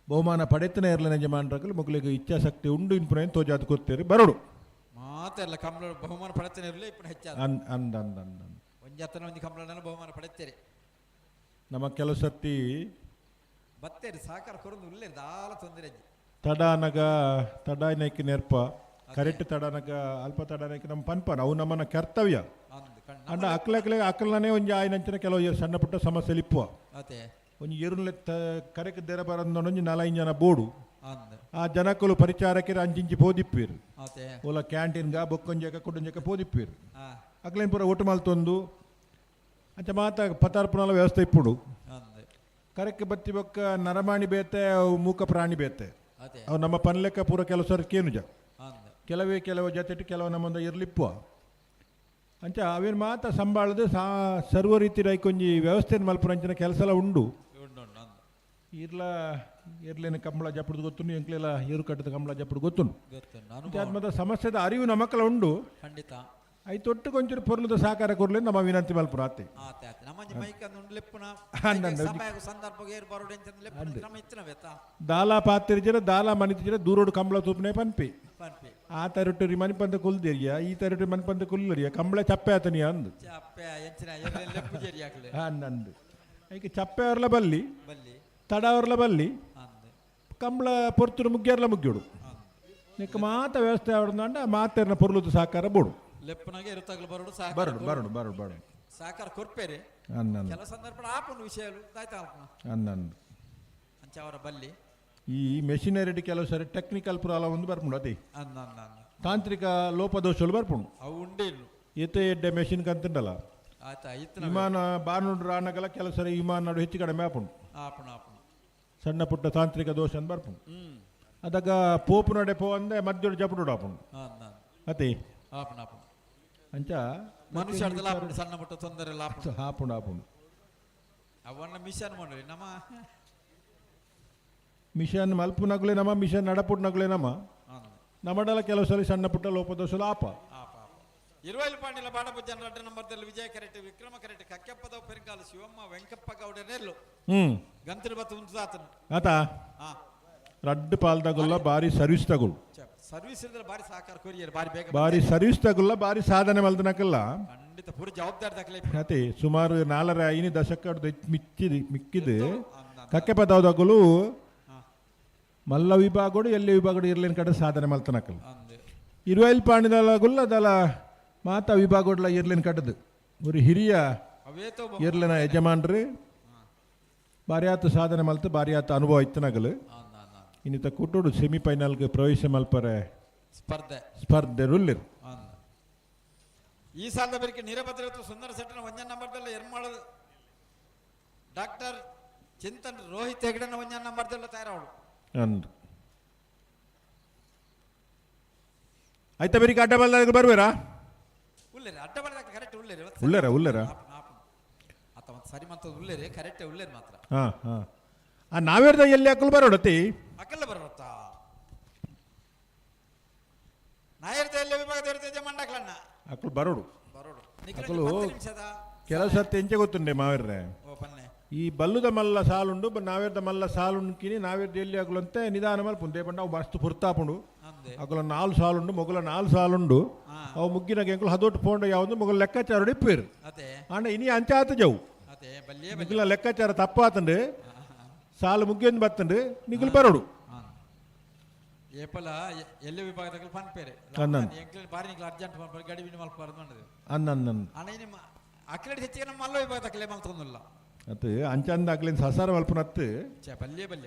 ಬಹುಮಾನ ಪಡೆತನ ಇರಲಿನ ಯಜಮಾನರಾಗಲು ಮೊಗಲಿಗೆ ಇಚ್ಛಾಶಕ್ತಿ ಉಂಡು ಇಂಪುನ ತೋಜಾದ ಕೊತ್ತೇರಿ ಬರೋಡು ಮಾತೆಲ್ಲ ಕಂಬಳ ಬಹುಮಾನ ಪಡೆತನ ಇರಲಿ ಇಪ್ಪುನ ಹೆಚ್ಚಾದ ಅಂದ್ ಅಂದ್ ಅಂದ್ ಅಂದ್ ಅಂದ್ ಒಂಜಿ ಅತ್ತನ ಒಂಜಿ ಕಂಬಳನ ಬಹುಮಾನ ಪಡೆತ್ತೇರಿ. ನಮ್ಮ ಕೆಲವು ಸರ್ತಿ ಬತ್ತೇರಿ ಸಹಕಾರ ಕೊರೊಂದು ಉಲ್ಲೇರಿ ದಾಲ ತೊಂದರೆ ಅಜ್ಜಿ. ತಡಾನಗ ತಡಾನಕ್ಕೆ ನೆರ್ಪ ಕರೆಕ್ಟ್ ತಡಾನಗ ಅಲ್ಪ ತಡಾನಕ್ಕೆ ನಮ್ಮ ಪನ್ಪನ ಅವು ನಮ್ಮನ್ನ ಕರ್ತವ್ಯ ಅಂಡ ಅಕ್ಲಕ್ಲೆ ಅಕ್ಕಲನೇ ಒಂಜಿ ಆಯ್ನಂಚಿನ ಕೆಲವು ಸಣ್ಣ ಪುಟ್ಟ ಸಮಸ್ಯೆ ಇಪ್ಪುವ ಒಂಜಿ ಎರುನ್ಲೆ ಕರೆಕ್ ದೆರ ಬರಂದ ಒಂಜಿ 4-5 ಜನ ಬೋಡು ಆ ಜನಕ್ಕಲು ಪರಿಚಾರಕ್ಕೆ ಅಂಚಿಂಚಿ ಪೋದಿಪ್ಪೀರು ಓಲ ಕ್ಯಾಂಟೀನ್ಗ ಬೊಕ್ಕೊಂಜಕ ಕುಡೊಂಜಕ ಪೋದಿಪ್ಪೀರು ಅಕ್ಲೇನ್ ಪೂರ ಒಟ್ಟು ಮಲ್ತೊಂದು ಅಂಚ ಮಾತ ಪತಾರ್ಪುನಲ ವ್ಯವಸ್ಥೆ ಇಪ್ಪುಡು ಕರೆಕ್ ಬತ್ತಿ ಬೊಕ್ಕ ನರಮಾಣಿ ಬೇತೆ ಅವು ಮೂಕ ಪ್ರಾಣಿ ಬೇತೆ ಅವು ನಮ್ಮ ಪನ್ಲೆಕ್ಕ ಪೂರ ಕೆಲವು ಸರ್ ಕೇನುಜ ಕೆಲವೇ ಕೆಲವು ಜೊತೆ ಕೆಲವು ನಮ್ಮೊಂದು ಇರ್ಲಿಪ್ಪುವ ಅಂಚ ಅವೇನು ಮಾತ ಸಂಬಾಳದು ಸರ್ವ ರೀತಿ ರೈಕೊಂಜಿ ವ್ಯವಸ್ಥೆಯನ್ನು ಮಲ್ಪುನಂಚಿನ ಕೆಲಸ ಎಲ್ಲ ಉಂಡು. ಇರ್ಲ ಇರ್ಲೇನು ಕಂಬಳ ಜಪ್ಪುಡು ಗೊತ್ತುಂಡು ಎಂಕ್ಲೆಲ್ಲ ಏರು ಕಟ್ಟದ ಕಂಬಳ ಜಪ್ಪುಡು ಗೊತ್ತುಂಡು ಅದು ಸಮಸ್ಯೆದ ಅರಿವು ನಮಕ್ಕಲ ಉಂಡು ಖಂಡಿತ ಐತೊಟ್ಟು ಕೊಂಚೂರು ಪೊರ್ಲುದ ಸಹಕಾರ ಕೊರ್ಲಿ ನಮ್ಮ ವಿನಂತಿ ಮಲ್ಪುನ ಆತೆ. ದಾಲ ಪಾತಿರ್ಜಿರ ದಾಲ ಮನಿತಿಜಿರ ದೂರೋಡು ಕಂಬಳ ತೂಪನೆ ಪನ್ಪಿ ಆ ತರಟು ಮನಿಪಂತ ಕುಲ್ದಿರಿಯ ಈ ತರಟು ಮನಿಪಂತ ಕುಲ್ಲರಿಯ ಕಂಬಳ ಚಪ್ಪೆ ಆತನಿಯ ಅಂದು ಅಂದು ಐಕೆ ಚಪ್ಪೆ ಅವರ್ಲ ಬಲ್ಲಿ ತಡ ಅವರ್ಲ ಬಲ್ಲಿ ಕಂಬಳ ಪೊರ್ತುಡು ಮುಗ್ಗ್ಯಾರ್ಲ ಮುಗ್ಯೋಡು ನಿಕ್ಕ ಮಾತ ವ್ಯವಸ್ಥೆ ಅವಡ್ದಂಡ ಮಾತೆರ್ನ ಪೊರ್ಲುದು ಸಹಕಾರ ಬೋಡು ಲೆಪ್ಪನಾಗೆ ಇರುತ್ತಾಗಲು ಬರೋಡು ಸಹಕಾರ ಬರೋಡು ಬರೋಡು ಬರೋಡು ಬರೋಡು ಸಹಕಾರ ಕೊರ್ಪೇರಿ ಕೆಲವು ಸಂದರ್ಭ ಆಪುನ ವಿಷಯಲು ದಾಯ್ತ ಅನ್ನಂದು ಅಂಚ ಅವರ ಬಲ್ಲಿ ಈ ಮೆಷಿನರಿ ಕೆಲವು ಸರಿ ಟೆಕ್ನಿಕಲ್ ಪ್ರಾಬ್ಲಮ್ ಒಂದು ಬರ್ಪುಂಡು ಅದೇ ತಾಂತ್ರಿಕ ಲೋಪದೋಷಗಳು ಬರ್ಪುಂಡು ಅವು ಉಂಡೆ ಎತ್ತೆ ಎಡ್ಡೆ ಮೆಷಿನ್ ಕಂತುಂಡಲ್ಲ ಆಯ್ತಾ ವಿಮಾನ ಬಾನುಂಡು ರಾನಗಲ ಕೆಲವು ಸರಿ ವಿಮಾನ ನಡು ಹೆಚ್ಚು ಕಡಿಮೆ ಆಪುಂಡು ಆಪುಂಡು ಆಪುಂಡು ಸಣ್ಣ ಪುಟ್ಟ ತಾಂತ್ರಿಕ ದೋಷ ಅಂತ ಬರ್ಪುಂಡು ಅದಾಗ ಪೋಪು ನಡೆ ಪೋ ಅಂದೆ ಮಧ್ಯೋಡು ಜಪುಡು ಆಪುಂಡು ಅತಿ ಆಪುಂಡು ಆಪುಂಡು ಅಂಚ ಮನುಷ್ಯ ಸಣ್ಣ ಪುಟ್ಟ ತೊಂದರೆ ಆಪುಂಡು ಆಪುಂಡು ಅವನ್ನ ಮಿಷನ್ ಮಾಡಿ ನಮ್ಮ ಮಿಷನ್ ಮಲ್ಪುನಗುಲೇ ನಮ್ಮ ಮಿಷನ್ ನಡಪುಟ್ನಗುಲೇ ನಮ್ಮ ನಮ್ಮಡಲ ಕೆಲವು ಸಲ ಸಣ್ಣ ಪುಟ್ಟ ಲೋಪದೋಷಲು ಆಪ ಇರುವೈಲ್ ಪಾಂಡಿಲ ಬಾಡಪು ಜನರ ನಂಬರ್ ವಿಜಯ ಕರೆಟ್ ವಿಕ್ರಮ ಕರೆಟ್ ಕಕ್ಕೆಪ್ಪದ ಪೆರಂಗಾಲು ಶಿವಮ್ಮ ವೆಂಕಪ್ಪ ಗೌಡನೆಲ್ಲು ಗಂತಿನ ಬತ್ತು ಉಂತಾತನು ಆತ ರಡ್ಡು ಪಾಲ್ದಾಗುಲ್ಲ ಬಾರಿ ಸರ್ವಿಸ್ ತಗುಲ್ ಸರ್ವಿಸ್ ಇದ್ರೆ ಬಾರಿ ಸಹಕಾರ ಕೊರಿಯರ್ ಬಾರಿ ಬೇಗ ಬಾರಿ ಸರ್ವಿಸ್ ತಗುಲ್ಲ ಬಾರಿ ಸಾಧನೆ ಮಲ್ದನಕಲ್ಲ ಖಂಡಿತ ಪೂರ ಜವಾಬ್ದಾರಿ ದಾಖಲೆ ಅದೇ ಸುಮಾರು 4.5 ದಶಕ ಮಿಕ್ಕಿದು ಮಿಕ್ಕಿದು ಕಕ್ಕೆ ಪದವದಾಗಲು ಮಲ್ಲ ವಿಭಾಗಡು ಎಲ್ಲಿ ವಿಭಾಗಡು ಇರ್ಲಿನ ಕಡೆ ಸಾಧನೆ ಮಲ್ತನಕಲ್ ಇರುವೈಲ್ ಪಾಣಿದಲಾಗುಲ್ಲ ಅದಲ್ಲ ಮಾತಾ ವಿಭಾಗಡ್ಲ ಇರ್ಲಿನ ಕಟ್ಟದು ஒரு ಹಿರಿಯ ಎರ್ಲೆನ ಯಜಮಾನ್ರು ಬಾರ್ಯಾತ ಸಾಧನೆ ಮಲ್ತು ಬಾರ್ಯಾತ ಅನುಭವ ಇತ್ತನಗಲು. ಇನ್ನಿತ ಕೂಟೋಡು ಸೆಮಿಫೈನಲ್ಗೆ ಪ್ರವೇಶ ಮಲ್ಪರೆ ಸ್ಪರ್ಧೆ ಸ್ಪರ್ಧೆ ರುಲ್ಲಿರು. ಈ ಸಾಲದ ಬೆರಿಕೆ ನೀರಭದ್ರ ಸುಂದರ ಸೆಟ್ಟನ ಒಂಜನ ನಂಬರ್ದಲ್ಲ ಎರ್ಮಾಳು ಡಾಕ್ಟರ್ ಚಿಂತನ್ ರೋಹಿತ್ ಹೆಗಡೆನ ಒಂಜನ ನಂಬರ್ದಲ್ಲ ತಯಾರಾವಳು. ಅಂದು ಆಯ್ತಾ ಬೆರಿಕೆ ಅಡ್ಡ ಬಲ್ದಾಗ ಬರ್ಬೇರಾ? ಉಲ್ಲೇರಿ ಅಡ್ಡ ಬಲ್ದಾಗ ಕರೆಕ್ಟ್ ಉಲ್ಲೇರಿ. ಉಲ್ಲೇರ ಉಲ್ಲೇರ ಆತ ಒಂದು ಸರಿ ಮಂತದ ಉಲ್ಲೇರಿ ಕರೆಕ್ಟ್ ಉಲ್ಲೇರಿ ಮಾತ್ರ. ಹಾಂ ಹಾಂ ಆ ನಾವೇರ್ದ ಎಲ್ಲಿ ಅಕ್ಕಲು ಬರೋಡತಿ? ಅಕ್ಕಲ್ಲ ಬರೋಡತ್ತ ನಾಯರ್ದ ಎಲ್ಲಿ ವಿಭಾಗದ ಇರ್ತದೆ ಮಂಡಕ್ಲಣ್ಣ ಅಕ್ಕಲು ಬರೋಡು. ಬರೋಡು ಅಕ್ಕಲು ಕೆಲವು ಸರ್ತಿ ಎಂಚೆ ಗೊತ್ತುಂಡೆ ಮಾವೇರ್ರೆ, ಈ ಬಲ್ಲುದ ಮಲ್ಲ ಸಾಲುಂಡು ನಾವೇರ್ದ ಮಲ್ಲ ಸಾಲುಂಡು ನಾವೇರ್ದ ಎಲ್ಲಿ ಅಗಲು ಅಂತೆ ನಿಧಾನ ಮಲ್ಪುಂಡು ಪಂಡ ಅವು ಮಸ್ತ್ ಪುರ್ತಾಪುಂಡು. ಅಗಲ 4 ಸಾಲುಂಡು ಮೊಗಲ 4 ಸಾಲುಂಡು ಅವು ಮುಗ್ಗಿನ ಎಂಕುಲು ಹದೊಟ್ಟು ಪೋಂಡ ಯಾವುದು ಮೊಗಲ ಲೆಕ್ಕಾಚಾರ ಇಪ್ಪೇರು. ಆಂಡ ಇನಿ ಅಂಚಾತ ಜವು ನಿಗುಲ ಲೆಕ್ಕಾಚಾರ ತಪ್ಪಾತಂಡು ಸಾಲು ಮುಗ್ಗಿಯೊಂದು ಬತ್ತಂಡು ನಿಗುಲು ಬರೋಡು. ಏಪಲ ಎಲ್ಲಿ ವಿಭಾಗದಾಗ ಪನ್ಪೇರೆ ಬಾರಿ ನಿಗ್ಲ ಅರ್ಜೆಂಟ್ ಪನ್ಪೇರೆ ಗಡಿ ಬಿಂಡಿ ಮಲ್ಪಾರದು ಅನ್ನದು ಅನ್ನನ್ನ ಅಣ್ಣ ನಿಮ್ಮ ಅಕ್ಲಡಿ ಹೆಚ್ಚಿಗೆ ನಮ್ಮ ಮಲ್ಲ ವಿಭಾಗದಕ್ಕಲೇ ಮಲ್ತೊಂದಿಲ್ಲ. ಅತ್ತು ಅಂಚಂದ ಅಕ್ಲಿನ ಸಸಾರ ಮಲ್ಪನತ್ತು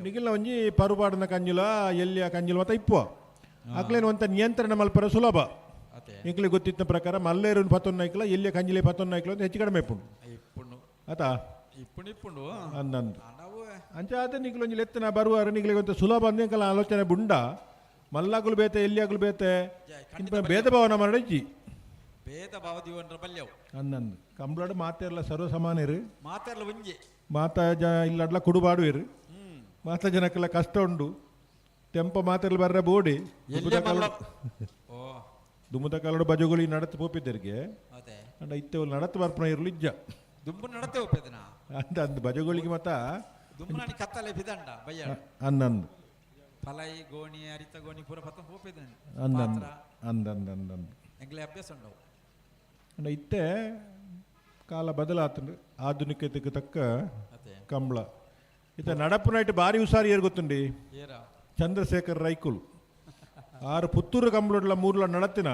ನಿಗಿಲ್ನ ಒಂಜಿ ಪರುಪಾಡನ ಕಂಜುಲ ಎಲ್ಲಿಯ ಕಂಜುಲ ಮತ್ತ ಇಪ್ಪು ಅಕ್ಲೇನು ಒಂತ ನಿಯಂತ್ರಣ ಮಲ್ಪರ ಸುಲಭ. ಇಂಕ್ಲಿ ಗೊತ್ತಿತ್ತ ಪ್ರಕಾರ ಮಲ್ಲೇರು ಪತ್ತೊಂದು ಐಕ್ಲ ಎಲ್ಲಿಯ ಕಂಜಿಲೆ ಪತ್ತೊಂದು ಐಕ್ಲ ಅಂತ ಹೆಚ್ಚು ಕಡಿಮೆ ಇಪ್ಪುಂಡು ಆತಾ ಇಪ್ಪುಂಡು ಅಂದಂದು ಅಂಚಾದ ನಿಗ್ಲು ಒಂಜಿ ಲೆತ್ತನ ಬರುವಾರ ನಿಗ್ಲಿಗೆ ಒಂತ ಸುಲಭ ಅಂದ ಆಲೋಚನೆ ಬುಂಡ ಮಲ್ಲಾಗುಲು ಬೇತೆ ಎಲ್ಲಿಯಾಗಲು ಬೇತೆ ಭೇದ ಭಾವನ ಮಾಡಜ್ಜಿ ಭೇದ ಭಾವ ದಿವನ್ರ ಬಲ್ಯವು ಅನ್ನಂದು ಕಂಬ್ಳಾಡು ಮಾತೆರ್ಲ ಸರ್ವ ಸಮಾನರು ಮಾತೆರ್ಲ ಒಂಜಿ ಮಾತಾ ಜ ಇಲ್ಲಡ್ಲ ಕುಡುಬಾಡುವಿರು ಮಾತಾ ಜನಕ್ಕೆಲ್ಲ ಕಷ್ಟ ಉಂಡು ತೆಂಪ ಮಾತೆರ್ಲ ಬರ್ರ ಬೋಡಿ ದುಮ್ಮದ ಕಾಲಡು ಬಜಗುಳಿ ನಡತ್ ಪೋಪಿದ್ದರಿಗೆ ಅಂಡ ಇತ್ತೆ ನಡತ್ ಬರ್ಪಣ ಇರ್ಲು ಇಜ್ಜ ದುಂಬು ನಡತೆ ಒಪ್ಪೇದನ ಅಂದ ಅಂದ್ ಬಜಗುಳಿಗೆ ಮತ್ತ ದುಂಬು ಕತ್ತಲೆ ಬಿದಂಡ ಬಯ್ಯ ಅನ್ನಂದು ಫಲೈ ಗೋಣಿ ಅರಿತ ಗೋಣಿ ಪೂರ ಪತ್ತ ಪೋಪಿದ್ದನೆ ಅಂದಂದು ಅಂದಂದು ಎಂಗ್ಲೆ ಅಭ್ಯಾಸ ಉಂಡವು. ಅಂಡ ಇತ್ತೆ ಕಾಲ ಬದಲಾತಂಡು ಆಧುನಿಕತೆಗೆ ತಕ್ಕ ಕಂಬಳ ಇತ್ತ ನಡಪು ನೈಟ್ ಬಾರಿ ಹುಷಾರಿ ಏರ್ ಗೊತ್ತುಂಡಿ ಚಂದ್ರಶೇಖರ್ ರೈಕುಲ್ ಆರು ಪುತ್ತೂರು ಕಂಬಳೊಡ್ಲ ಮೂರ್ಲ ನಡತಿನ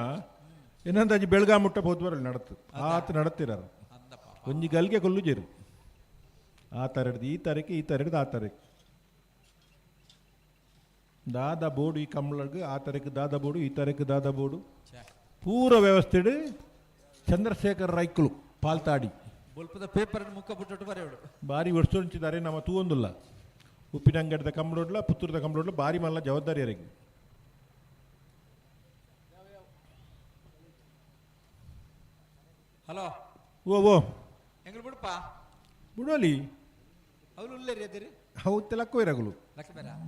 ಇನ್ನೊಂದು ಅಜ್ಜಿ ಬೆಳಗಾಂ ಮುಟ್ಟ ಹೋದ್ ಬರಲ್ಲ ನಡತು ಆತ ನಡತಿರಾರು ಒಂಜಿ ಗಲ್ಗೆ ಕೊಲ್ಲು ಜೇರು ಆ ತಾರೀಡ್ದು ಈ ತಾರೀಕು ಈ ತಾರೀಡ್ದು ಆ ತಾರೀಕು ದಾದ ಬೋರ್ಡು ಈ ಕಂಬಳಗ್ ಆ ತಾರೀಕು ದಾದ ಬೋರ್ಡು ಈ ತಾರೀಕು ದಾದ ಬೋರ್ಡು ಪೂರ ವ್ಯವಸ್ಥೆಡು ಚಂದ್ರಶೇಖರ್ ರೈಕುಲು ಪಾಲ್ತಾಡಿ ಬೊಲ್ಪದ ಪೇಪರ್ ಮುಖ ಬಿಟ್ಟು ಬರೆಯೋಡು ಬಾರಿ ವರ್ಷ ನಮ್ಮ ತೂವೊಂದುಲ್ಲ ಉಪ್ಪಿನಂಗಡದ ಕಂಬಳೊಡ್ಲ ಪುತ್ತೂರದ ಕಂಬಳೊಡ್ಲ ಬಾರಿ ಮಲ್ಲ ಜವಾಬ್ದಾರಿ ಅರೆಗೆ. ಹಲೋ ಓ ಓ ಎಂಗ್ಲು ಬಿಡಪ್ಪ ಬಿಡೋಲಿ ಅವ್ರು ಉಲ್ಲೇರಿ ಅದಿರಿ ಹೌದು ಲಕ್ಕೋ ಇರಗುಲು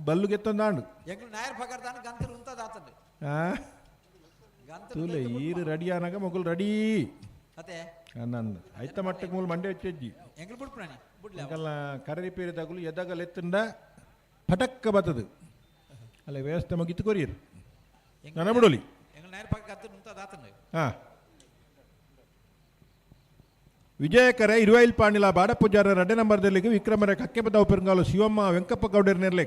ಬಲ್ಲು ಗೆತ್ತೊಂದಾಂಡು ಎಂಗ್ಲು ನಾಯರ್ ಪಗರ್ದಾನ ಗಂತರು ಉಂತದಾತಂಡು ತೂಲೆ ಈರು ರೆಡಿ ಆನಾಗ ಮೊಗಲು ರೆಡಿ ಅದೇ ಅನ್ನಂದು ಐತ ಮಟ್ಟಕ್ಕೆ ಮೂಲ ಮಂಡೆ ಹೆಚ್ಚೆಜ್ಜಿ ಎಂಗ್ಲು ಬಿಡ್ಪಣಿ ಬಿಡ್ಲಿ ಎಂಕಲ್ನ ಕರರಿ ಪೇರಿ ತಗುಲು ಎದಗಲ್ ಎತ್ತಂಡ ಪಟಕ್ಕ ಬತ್ತದು ಅಲ್ಲ ವ್ಯವಸ್ಥೆ ಮಗಿತ್ತು ಕೊರಿಯರು ನನ್ನ ಬಿಡೋಲಿ ಎಂಗ್ಲು ನಾಯರ್ ಪಕ್ಕ ಗಂತರು ಉಂತದಾತಂಡು. ಹಾಂ ವಿಜಯಕರ ಇರುವೈಲ್ ಪಾಂಡಿಲ ಬಾಡಪೂಜಾರ ರಡ್ಡೆ ನಂಬರ್ದಲ್ಲಿ ವಿಕ್ರಮರ ಕಕ್ಕೆಪದ ಪೆರುಂಗಾಲು ಶಿವಮ್ಮ ವೆಂಕಪ್ಪ ಗೌಡರ್ ನೆರ್ಲೆ.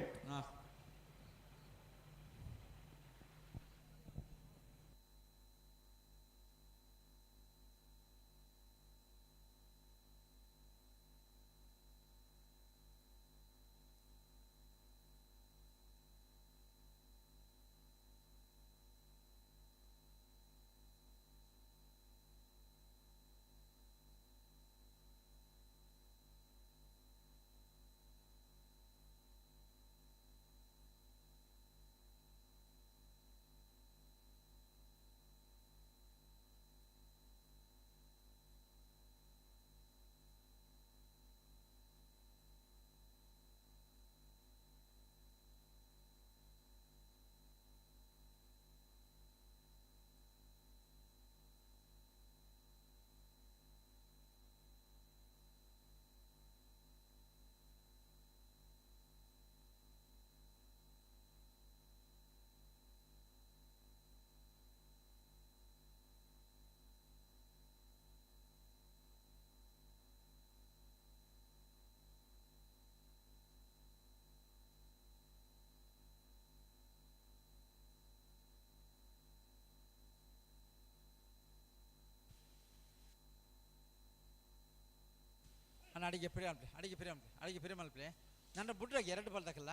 ಅಣ್ಣ, ಅಡಿಗೆ ಪಿರಿ ಅನ್ಪ್ಲೆ, ಅಡಿಗೆ ಪಿರಿ ಅನ್ಪ್ಲೆ, ಅಡಿಗೆ ಪಿರಿ ಮಲ್ಪ್ಲೆ. ನನ್ನ ಬುಡ್ರಾಗ ಎರಡು ಬಲ್ದಕ್ಕಲ್ಲ.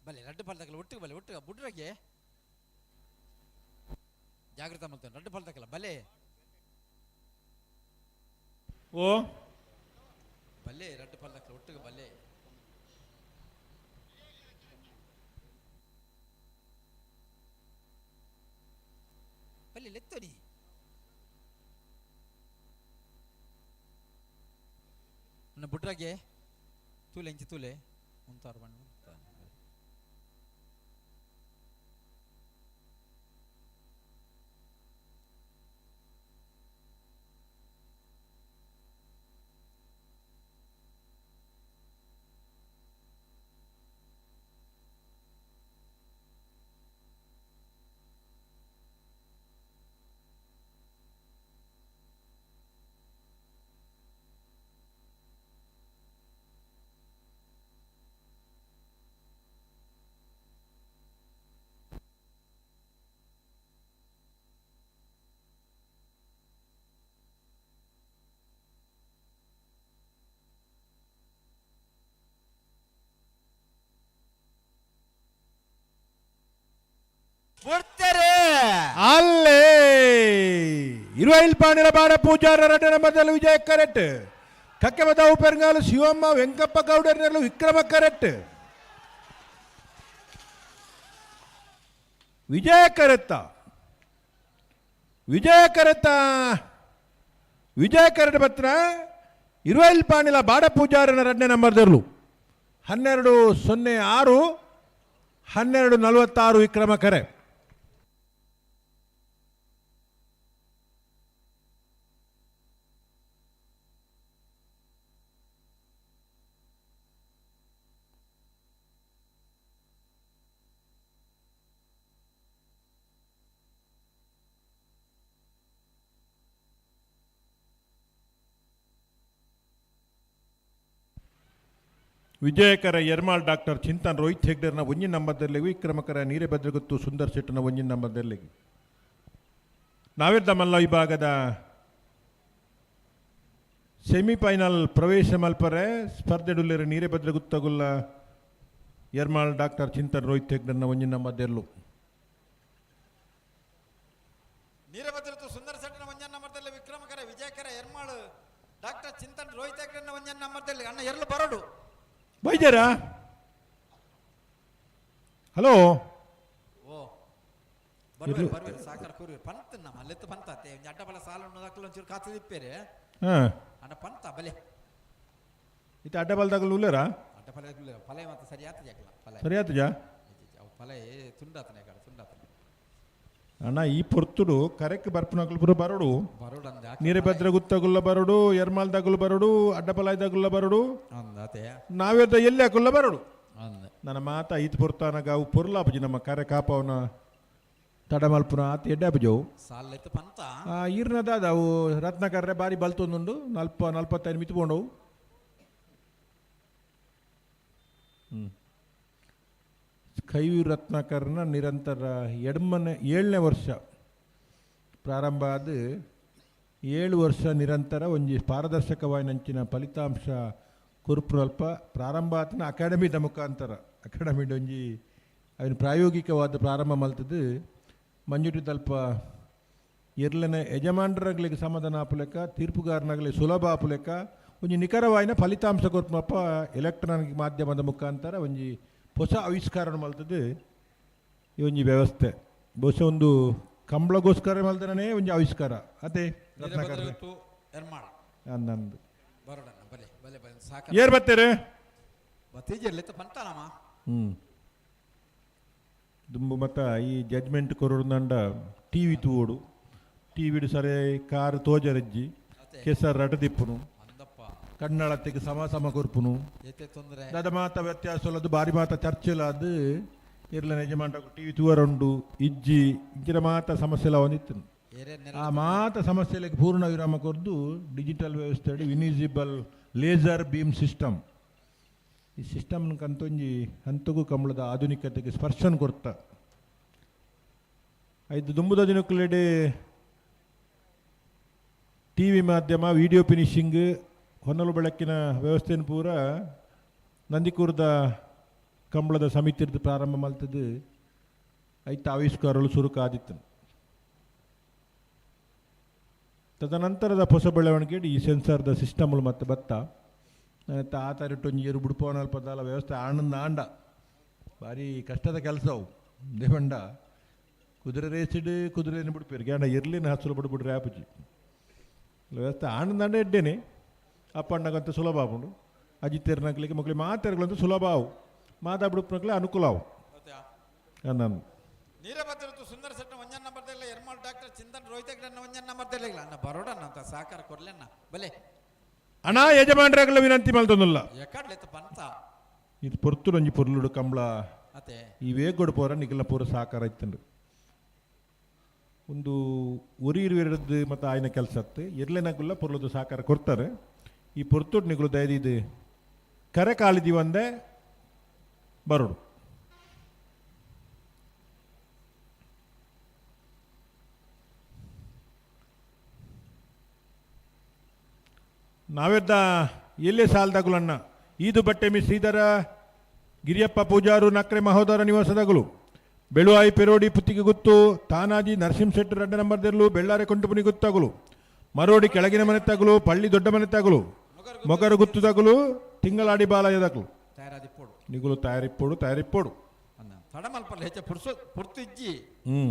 ಬಲೆ ರಡ್ಡು ಬಲ್ದಕ್ಕಲ್ಲ, ಒಟ್ಟಿಗೆ ಬಲೆ, ಒಟ್ಟಿಗೆ ಬುಡ್ರಾಗೆ ಜಾಗೃತ ಮಾಡ್ತೇನೆ. ರಡ್ಡು ಬಲ್ದಕ್ಕಲ್ಲ ಬಲೆ. ಓ ಬಲೆ ರಡ್ಡು ಪಲ್ದಕ್ಕಲ್ಲ, ಒಟ್ಟಿಗೆ ಬಲೆ. ಬಲೆ ಲೆತ್ತೋನಿ. ನನ್ನ ಬುಡ್ರಾಗೆ ತೂಲೆ ಇಂಚಿ ತೂಲೆ ಮುಂತಾರು ಬಣ್ಣ. ಬಿಡ್ತಾರೆ. ಅಲ್ಲೇ ಇರುವೈಲ್ ಪಾಣಿಲ ಬಾಡ ಪೂಜಾರ ರಟನ ಮೊದಲು ವಿಜಯ ಕರೆಕ್ಟ್. ಕಕ್ಕೆಮದಾವು ಪೆರಂಗಾಲು ಶಿವಮ್ಮ ವೆಂಕಪ್ಪ ಗೌಡರ್ನಲ್ಲೂ ವಿಕ್ರಮ ಕರೆಕ್ಟ್. ವಿಜಯ ಕರೆತ್ತ, ವಿಜಯ ಕರೆತ್ತ, ವಿಜಯ ಕರೆಟ್ ಪತ್ರ ಇರುವೈಲ್ ಪಾಣಿಲ ಬಾಡ ಪೂಜಾರನ ರಡ್ನೆ ನಂಬರ್ದರ್ಲು 12:06, 12:46 ವಿಕ್ರಮ ಕರೆ. ವಿಜಯಕರ ಯರ್ಮಾಳ್ ಡಾಕ್ಟರ್ ಚಿಂತನ್ ರೋಹಿತ್ ಹೆಗ್ಡರ್ನ ಒಂಜಿನ ನಂಬರ್ದಲ್ಲಿ, ವಿಕ್ರಮಕರ ನೀರೇಭದ್ರಗುತ್ತು ಸುಂದರ್ ಶೆಟ್ಟನ ಒಂಜಿನ ನಂಬರ್ದಲ್ಲಿ. ನಾವಿದ್ದ ಮಲ್ಲ ವಿಭಾಗದ ಸೆಮಿಫೈನಲ್ ಪ್ರವೇಶ ಮಲ್ಪರೆ ಸ್ಪರ್ಧೆಡುಲ್ಲೆರು ನೀರೇಭದ್ರಗುತ್ತಗುಲ್ಲ ಯರ್ಮಾಳ್ ಡಾಕ್ಟರ್ ಚಿಂತನ್ ರೋಹಿತ್ ಹೆಗ್ಡರ್ನ ಒಂಜಿನ ನಂಬರ್ದೆರ್ಲು. ನೀರಭದ್ರತು ಸುಂದರ್ ಶೆಟ್ಟನ ಒಂಜನ ನಂಬರ್ದಲ್ಲಿ, ವಿಕ್ರಮಕರ ವಿಜಯಕರ ಎರ್ಮಾಳು ಡಾಕ್ಟರ್ ಚಿಂತನ್ ರೋಹಿತ್ ಹೆಗ್ಡರ್ನ ಒಂಜನ ನಂಬರ್ದಲ್ಲಿ. ಅಣ್ಣ ಎರಲು ಬರೋಡು. ಬೈಜಾರಾ? ಹಲೋ. ಓ ಬರ್ವೇರು ಬರ್ವೇರು ಸಾಕಾರ ಕೂರಿ ಪಂತ ನಮ್ಮ ಅಲ್ಲೆತ್ತು ಪಂತ ಅತ್ತೆ ಒಂಜಿ ಅಡ್ಡ ಬಲ ಸಾಲ ಉಣ್ಣು ಒಂಚೂರು ಕಾತು ದಿಪ್ಪೇರೆ. ಅಣ್ಣ ಪಂತ ಬಲೆ. ಇತ್ತ ಅಡ್ಡ ಬಲದಾಗಲು ಉಲ್ಲೇರಾ? ಅಡ್ಡ ಫಲ ಫಲ ಮತ್ತೆ ಸರಿ ಆತದ ಯಾಕಲ್ಲ ಫಲ. ಸರಿ ಆತಜಾ? ಅವು ಫಲ ತುಂಡಾತನೆ ಕಡೆ ತುಂಡಾತನೆ. ಅಣ್ಣ ಈ ಪೊರ್ತುಡು ಕರೆಕ್ ಬರ್ಪುನಕುಲು ಪೂರ ಬರೋಡು. ಬರೋಡು ಅಂದ ನೀರಭದ್ರ ಗುತ್ತಗುಲ್ಲ ಬರೋಡು, ಎರ್ಮಾಲ್ದಾಗುಲ್ಲ ಬರೋಡು, ಅಡ್ಡಪಲಾಯ್ದಾಗುಲ್ಲ ಬರೋಡು, ಅಂದಾತೆ ನಾವೇದ ಎಲ್ಲಿ ಹಾಕುಲ್ಲ ಬರೋಡು. ಅಂದ ನನ್ನ ಮಾತ ಈತ್ ಪೊರ್ತಾನಗ ಅವು ಪೊರ್ಲಾಪುಜಿ ನಮ್ಮ ಕರೆ ಕಾಪವನ ತಡಮಲ್ಪುನ ಆತ ಎಡ್ಡೆ ಆಪುಜವು. ಸಾಲೈತು ಪಂತ. ಈರ್ನದಾದ ಅವು ರತ್ನಕರ್ರೆ ಬಾರಿ ಬಲ್ತೊಂದುಂಡು 45 ಮಿತ್ತು ಪೋಂಡವು. ಕೈವಿ ರತ್ನಾಕರ್ನ ನಿರಂತರ ಎಡ್ಮನೆ 7ನೇ ವರ್ಷ ಪ್ರಾರಂಭ ಆದ 7 ವರ್ಷ ನಿರಂತರ ಒಂಜಿ ಪಾರದರ್ಶಕವಾಯಿನಂಚಿನ ಫಲಿತಾಂಶ ಕುರುಪುರಲ್ಪ ಪ್ರಾರಂಭ ಆತನ ಅಕಾಡೆಮಿದ ಮುಖಾಂತರ ಅಕಾಡೆಮಿ ಒಂಜಿ ಅವನ ಪ್ರಾಯೋಗಿಕವಾದ ಪ್ರಾರಂಭ ಮಲ್ತದ್ದು ಮಂಜುಟಿದಲ್ಪ ಎರ್ಲನೆ ಯಜಮಾನರಾಗ್ಲಿಕ್ಕೆ ಸಮಾಧಾನ ಆಪುಲೆಕ್ಕ ತೀರ್ಪುಗಾರನಾಗಲಿ ಸುಲಭ ಆಪುಲೆಕ್ಕ ಒಂಜಿ ನಿಖರವಾಯಿನ ಫಲಿತಾಂಶ ಕೊರ್ಪುನಪ್ಪ ಎಲೆಕ್ಟ್ರಾನಿಕ್ ಮಾಧ್ಯಮದ ಮುಖಾಂತರ ಒಂಜಿ ಹೊಸ ಆವಿಷ್ಕಾರ ಮಲ್ತದ್ದು ಈ ಒಂಜಿ ವ್ಯವಸ್ಥೆ. ಬಹುಶಃ ಒಂದು ಕಂಬಳಗೋಸ್ಕರ ಮಲ್ದನೇ ಒಂಜಿ ಆವಿಷ್ಕಾರ ಅದೇ ರತ್ನಾಕರ್ ನಂದು. ಏರ್ ಬತ್ತೀರಿ? ದುಂಬು ಮತ್ತ ಈ ಜಡ್ಜ್ಮೆಂಟ್ ಕೊರೊಡುಂಡ ಟಿ ವಿ ತೂವೊಡು, ಟಿ ವಿಡು ಸರಿ ಕಾರ್ ತೋಜರಜ್ಜಿ ಕೆಸರು ರಟದಿಪ್ಪುನು ಕನ್ನಡತ್ತಿಗೆ ಸಮ ಸಮ ಕೊರ್ಪುನು ದಾದ ಮಾತ ವ್ಯತ್ಯಾಸ ಅದು ಬಾರಿ ಮಾತ ಚರ್ಚೆಲ ಅದು ಇರ್ಲ ಯಜಮಾನ ಟಿ ವಿ ತೂವರುಂಡು ಇಜ್ಜಿ ಇಂಚಿನ ಮಾತ ಸಮಸ್ಯೆಲ ಒಂದಿತ್ತು. ಆ ಮಾತ ಸಮಸ್ಯೆಗಳಿಗೆ ಪೂರ್ಣ ವಿರಾಮ ಕೊರ್ದು ಡಿಜಿಟಲ್ ವ್ಯವಸ್ಥೆ ಇನ್ವಿಸಿಬಲ್ ಲೇಸರ್ ಬೀಮ್ ಸಿಸ್ಟಮ್. ಈ ಸಿಸ್ಟಮ್ ಕಂತೊಂಜಿ ಹಂತಗೂ ಕಂಬಳದ ಆಧುನಿಕತೆಗೆ ಸ್ಪರ್ಶನ ಕೊರ್ತ. ಐದು ದುಂಬುದ ದಿನಕ್ಕುಲೆಡೆ ಟಿ ವಿ ಮಾಧ್ಯಮ, ವಿಡಿಯೋ ಫಿನಿಶಿಂಗ್, ಹೊನ್ನಲು ಬೆಳಕಿನ ವ್ಯವಸ್ಥೆಯನ್ನು ಪೂರ ನಂದಿಕೂರದ ಕಂಬಳದ ಸಮಿತಿರ್ದು ಪ್ರಾರಂಭ ಮಲ್ತದ್ದು ಐತ ಆವಿಷ್ಕಾರಗಳು ಸುರುಕಾದಿತ್ತು. ತದನಂತರದ ಹೊಸ ಬೆಳವಣಿಗೆ ಈ ಸೆನ್ಸಾರ್ದ ಸಿಸ್ಟಮ್ಗಳು ಮತ್ತು ಬತ್ತ ಆ ತರಿಟೊಂಜಿ ಏರು ಬುಡ್ಪವನಲ್ಪ ಪದಾಲ ವ್ಯವಸ್ಥೆ ಆನಂದ ಆಂಡ ಭಾರಿ ಕಷ್ಟದ ಕೆಲಸ ಅವು. ದೇವಂಡ ಕುದುರೆ ರೇಸಿಡ್ ಕುದುರೆಯನ್ನು ಬಿಡ್ಪೇರು ಗ್ಯಾಂಡ ಎರ್ಲಿನ ಹಸುಲು ಬಿಡ್ಬಿಡ್ರಿ ಆಪುಜಿ ವ್ಯವಸ್ಥೆ ಆನಂದ ಎಡ್ಡೇನೆ ಅಪ್ಪಣ್ಣಗಂತ ಸುಲಭ ಆಪುಂಡು. ಅಜಿತೇರ್ನಕ್ಲಿಗೆ ಮಕ್ಕಳಿಗೆ ಮಾತೆರ್ಗಳಂತೂ ಸುಲಭ ಅವು, ಮಾತಾ ಬಿಡುಪನಕ್ಲೆ ಅನುಕೂಲ ಅವು. ನಾನು ನೀರಭದ್ರತು ಸುಂದರ ಸೆಟ್ಟ ಒಂಜನ್ ನಂಬರ್ ದೆಲ್ಲ ಎರ್ಮಾಲ್ ಡಾಕ್ಟರ್ ಚಿಂತನ್ ರೋಹಿತ ಒಂಜನ್ ನಂಬರ್ ದೆಲ್ಲ ಅಣ್ಣ ಬರೋಡಣ್ಣ ಅಂತ ಸಹಕಾರ ಕೊರ್ಲೆಣ್ಣ ಬಲೆ. ಅಣ್ಣ ಯಜಮಾನ್ರಾಗಲ ವಿನಂತಿ ಮಲ್ತೊಂದುಲ್ಲ. ಎಕ್ಕಡ್ಲೆತ್ತ ಬಂತ ಇದು ಪೊರ್ತುಡೊಂಜಿ ಪೊರ್ಲುಡು ಕಂಬಳ. ಅತೆ. ಈ ವೇಗೊಡು ಪೋರ ನಿಗಲ ಪೂರ ಸಹಕಾರ ಇತ್ತಂಡು. ಒಂದು ಒರಿ ಇರುವೆರದ್ದು ಮತ್ತು ಆಯ್ನ ಕೆಲಸ ಅತ್ತು ಎರ್ಲೆನಗುಲ್ಲ ಪೊರ್ಲುದು ಸಹಕಾರ ಕೊಡ್ತಾರೆ. ಈ ಪೊರ್ತುಡು ನಿಗುಲು ದಯದಿದ್ದು ಕರೆ ಕಾಲಿದೀವಿ ಒಂದೇ ಬರೋಡು. ನಾವೆದ್ದ ಎಲ್ಲೇ ಸಾಲದಾಗುಲಣ್ಣ ಈದು ಬಟ್ಟೆಮಿ ಶ್ರೀಧರ ಗಿರಿಯಪ್ಪ ಪೂಜಾರು ನಕ್ರೆ ಮಹೋದರ ನಿವಾಸದಾಗಲು ಬೆಳುವಾಯಿ ಪೆರೋಡಿ ಪುತ್ತಿಗೆ ಗುತ್ತು ತಾನಾಜಿ ನರಸಿಂಹ ಶೆಟ್ಟಿ ರಡ್ಡ ನಂಬರ್ ದೆರ್ಲು ಬೆಳ್ಳಾರೆ ಕೊಂಟುಪುನಿ ಗುತ್ತಾಗಲು ಮರೋಡಿ ಕೆಳಗಿನ ಮನೆ ತಗಲು ಪಳ್ಳಿ ದೊಡ್ಡ ಮನೆ ತಗಲು ಮೊಗರು ಗುತ್ತುದಾಗಲು ತಿಂಗಳಾಡಿ ಬಾಲಯದಾಗಲು ನಿಗುಲು ತಯಾರಿಪ್ಪೋಡು ತಯಾರಿಪ್ಪೋಡು. ತಡಮಲ್ಪಲ್ಲ ಹೆಚ್ಚ ಪುರ್ಸು ಪುರ್ತು ಇಜ್ಜಿ. ಹ್ಞೂ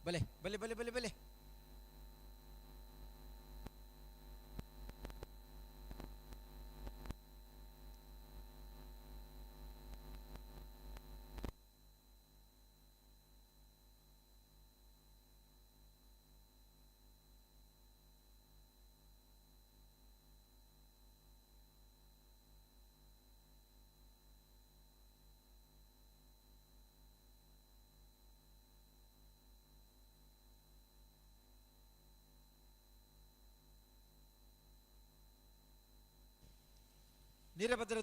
ಬಲೆ ಬಲೆ ಬಲೆ ಬಲೆ ಬಲೆ. ನೀರಭದ್ರ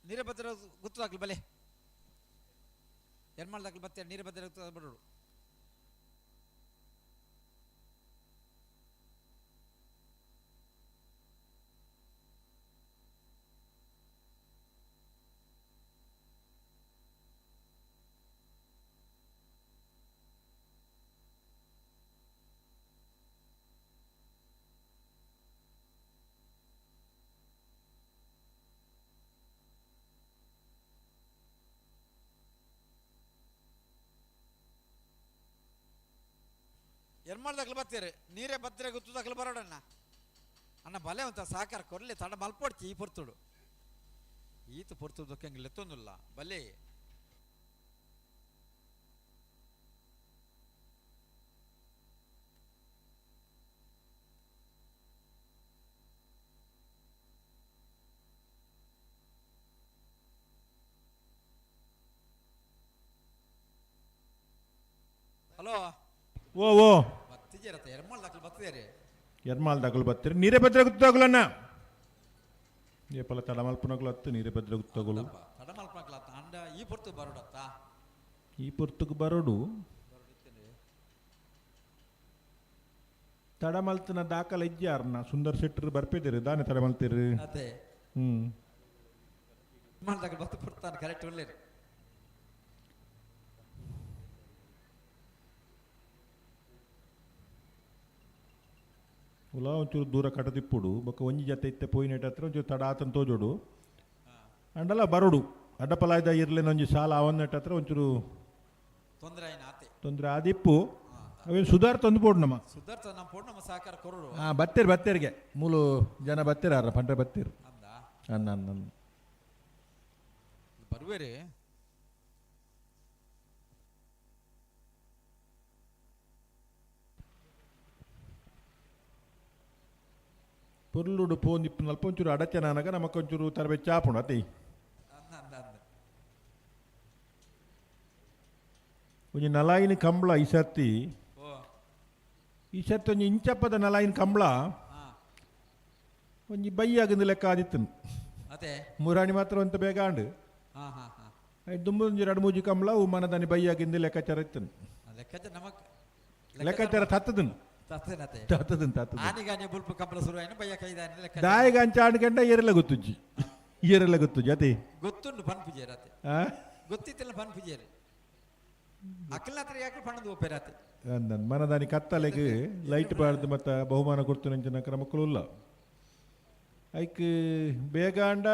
ನೀರಭದ್ರ ಗುತ್ತದಾಗ್ಲಿ ಬಲೆ. ಎರ್ಮಾಳ್ದಾಗ್ಲಿ ಬತ್ತೆ ನೀರಭದ್ರ ಬರೋಡು. ಎರ್ಮಾಳ್ದಾಗ್ಲು ಬತ್ತೀರಿ ನೀರೇ ಬತ್ತರೆ ಗುತ್ತದಾಗ್ಲು ಬರೋಡಣ್ಣ. ಅಣ್ಣ ಬಲೆ ಅಂತ ಸಹಕಾರ ಕೊರ್ಲಿ ತಡ ಮಲ್ಪೊಡ್ಚಿ ಈ ಪೊರ್ತುಡು. ಈತ ಪೊರ್ತುಡು ದೊಕ್ಕಂಗೆ ಲೆತ್ತೊಂದುಲ್ಲ ಬಲೆ. ಹಲೋ. ಓ ಓ. ಬತ್ತಿಜೇರತ್ತ ಎರ್ಮಾಳ್ ದಾಖಲು ಬತ್ತಿದ್ದಾರೆ. ಎರ್ಮಾಲ್ ದಾಖಲು ಬತ್ತೀರಿ ನೀರೇ ಭದ್ರ ಗುತ್ತಾಗುಲನ್ನ ಏಪಲ ತಡಮಲ್ಪನಗುಲು ಹತ್ತು ನೀರೇ ಭದ್ರ ಗುತ್ತಾಗುಲು ತಡಮಲ್ಪನಕಲ ಅಂಡ ಈ ಪೊರ್ತು ಬರೋಡತ್ತ. ಈ ಪೊರ್ತುಗು ಬರೋಡು ತಡಮಲ್ತನ ದಾಖಲೆ ಇಜ್ಜಾರ್ನ ಸುಂದರ್ ಶೆಟ್ಟರು ಬರ್ಪಿದ್ದೀರಿ ದಾನೆ ತಡಮಲ್ತೀರಿ. ಅದೇ. ಹ್ಮ್ ಎರ್ಮಾಳ್ ದಾಖಲು ಬತ್ತು ಪುರ್ತಾನೆ ಕರೆಕ್ಟ್ ಒಳ್ಳೇರು. ಉಲ ಒಂಚೂರು ದೂರ ಕಟದಿಪ್ಪುಡು ಬೊಕ್ಕ ಒಂಜಿ ಜತೆ ಇತ್ತೆ ಪೋಯಿನೆಟ್ ಹತ್ರ ಒಂಚೂರು ತಡ ಆತನ ತೋಜೋಡು ಅಂಡಲ ಬರೋಡು ಅಡ್ಡಪಲಾಯ್ದ ಇರ್ಲೇನ ಒಂಜಿ ಸಾಲ ಅವನ್ನಟ್ ಹತ್ರ ಒಂಚೂರು ತೊಂದರೆ ಆಯ್ನ ಆತೆ. ತೊಂದರೆ ಆದಿಪ್ಪು ಅವೇನು ಸುಧಾರ್ ತಂದು ಪೋಡು ನಮ್ಮ. ಸುಧಾರ್ತ ನಮ್ಮ ಪೋಡು ನಮ್ಮ ಸಹಕಾರ ಕೊರಡು. ಹಾಂ ಬತ್ತೀರಿ ಬತ್ತೀರಿಗೆ ಮೂಲು ಜನ ಬತ್ತೀರ ಅರ ಪಂಡ್ರೆ ಬತ್ತೀರು ಅನ್ನ ಅನ್ನ ಬರುವೇರಿ. ಪೊರ್ಲುಡು ಪೋಂದಿಪ್ಪು ನಲ್ಪ ಒಂಚೂರು ಅಡಚನಾನಗ ನಮಕೊಂಚೂರು ತರಬೆ ಚಾಪುಂಡು ಅತಿ ಒಂಜಿ ನಲಾಯಿನ ಕಂಬಳ ಈ ಸರ್ತಿ ಈ ಸರ್ತಿ ಒಂಜಿ ಇಂಚಪ್ಪದ ನಲಾಯಿನ ಕಂಬಳ ಒಂಜಿ ಬೈಯಾಗಂದು ಲೆಕ್ಕ ಆದಿತ್ತು. ಅದೇ. ಮುರಾಣಿ ಮಾತ್ರ ಒಂತ ಬೇಗ ಆಂಡು. ಹಾ ಹಾ ಹಾ. ದುಂಬು ಒಂಜಿ ಎರಡು ಮೂಜಿ ಕಂಬಳ ಉ ಮನದಾನಿ ಬೈಯಾಗಿಂದು ಲೆಕ್ಕಾಚಾರ ಇತ್ತು. ಲೆಕ್ಕಾಚಾರ ನಮಕ್ ಲೆಕ್ಕಾಚಾರ ತತ್ತದನ್ ತತ್ತನತೆ. ತತ್ತದನ್ ತತ್ತದನ್. ಆನಿಗಾನಿ ಬುಲ್ಪು ಕಂಬಳ ಶುರು ಆಯ್ನ ಬಯ್ಯ ಕೈದಾನಿ ಲೆಕ್ಕ. ದಾಯಿಗ ಅಂಚ ಆಣ್ ಗಂಟ ಏರೆಲ್ಲ ಗೊತ್ತುಜ್ಜಿ ಏರೆಲ್ಲ ಗೊತ್ತುಜ್ಜಿ ಅತಿ. ಗೊತ್ತುಂಡು ಪನ್ ಪೂಜೆರತೆ. ಆ? ಗೊತ್ತಿತ್ತಿಲ್ಲ ಪನ್ ಪೂಜೆರು. ಅಕ್ಕಲ್ನಾತ್ರ ಯಾಕೆ ಪಣ್ಣದು ಒಪ್ಪೇರಾತೆ. ಅಂದನ್ ಮನದಾನಿ ಕತ್ತಲೆಗೆ ಲೈಟ್ ಬಾರ್ದು ಮತ್ತ ಬಹುಮಾನ ಕೊಡ್ತು ನಂಚಿನ ಕ್ರಮಕ್ಕಳು ಇಲ್ಲ. ಐಕ್ ಬೇಗ ಅಂಡ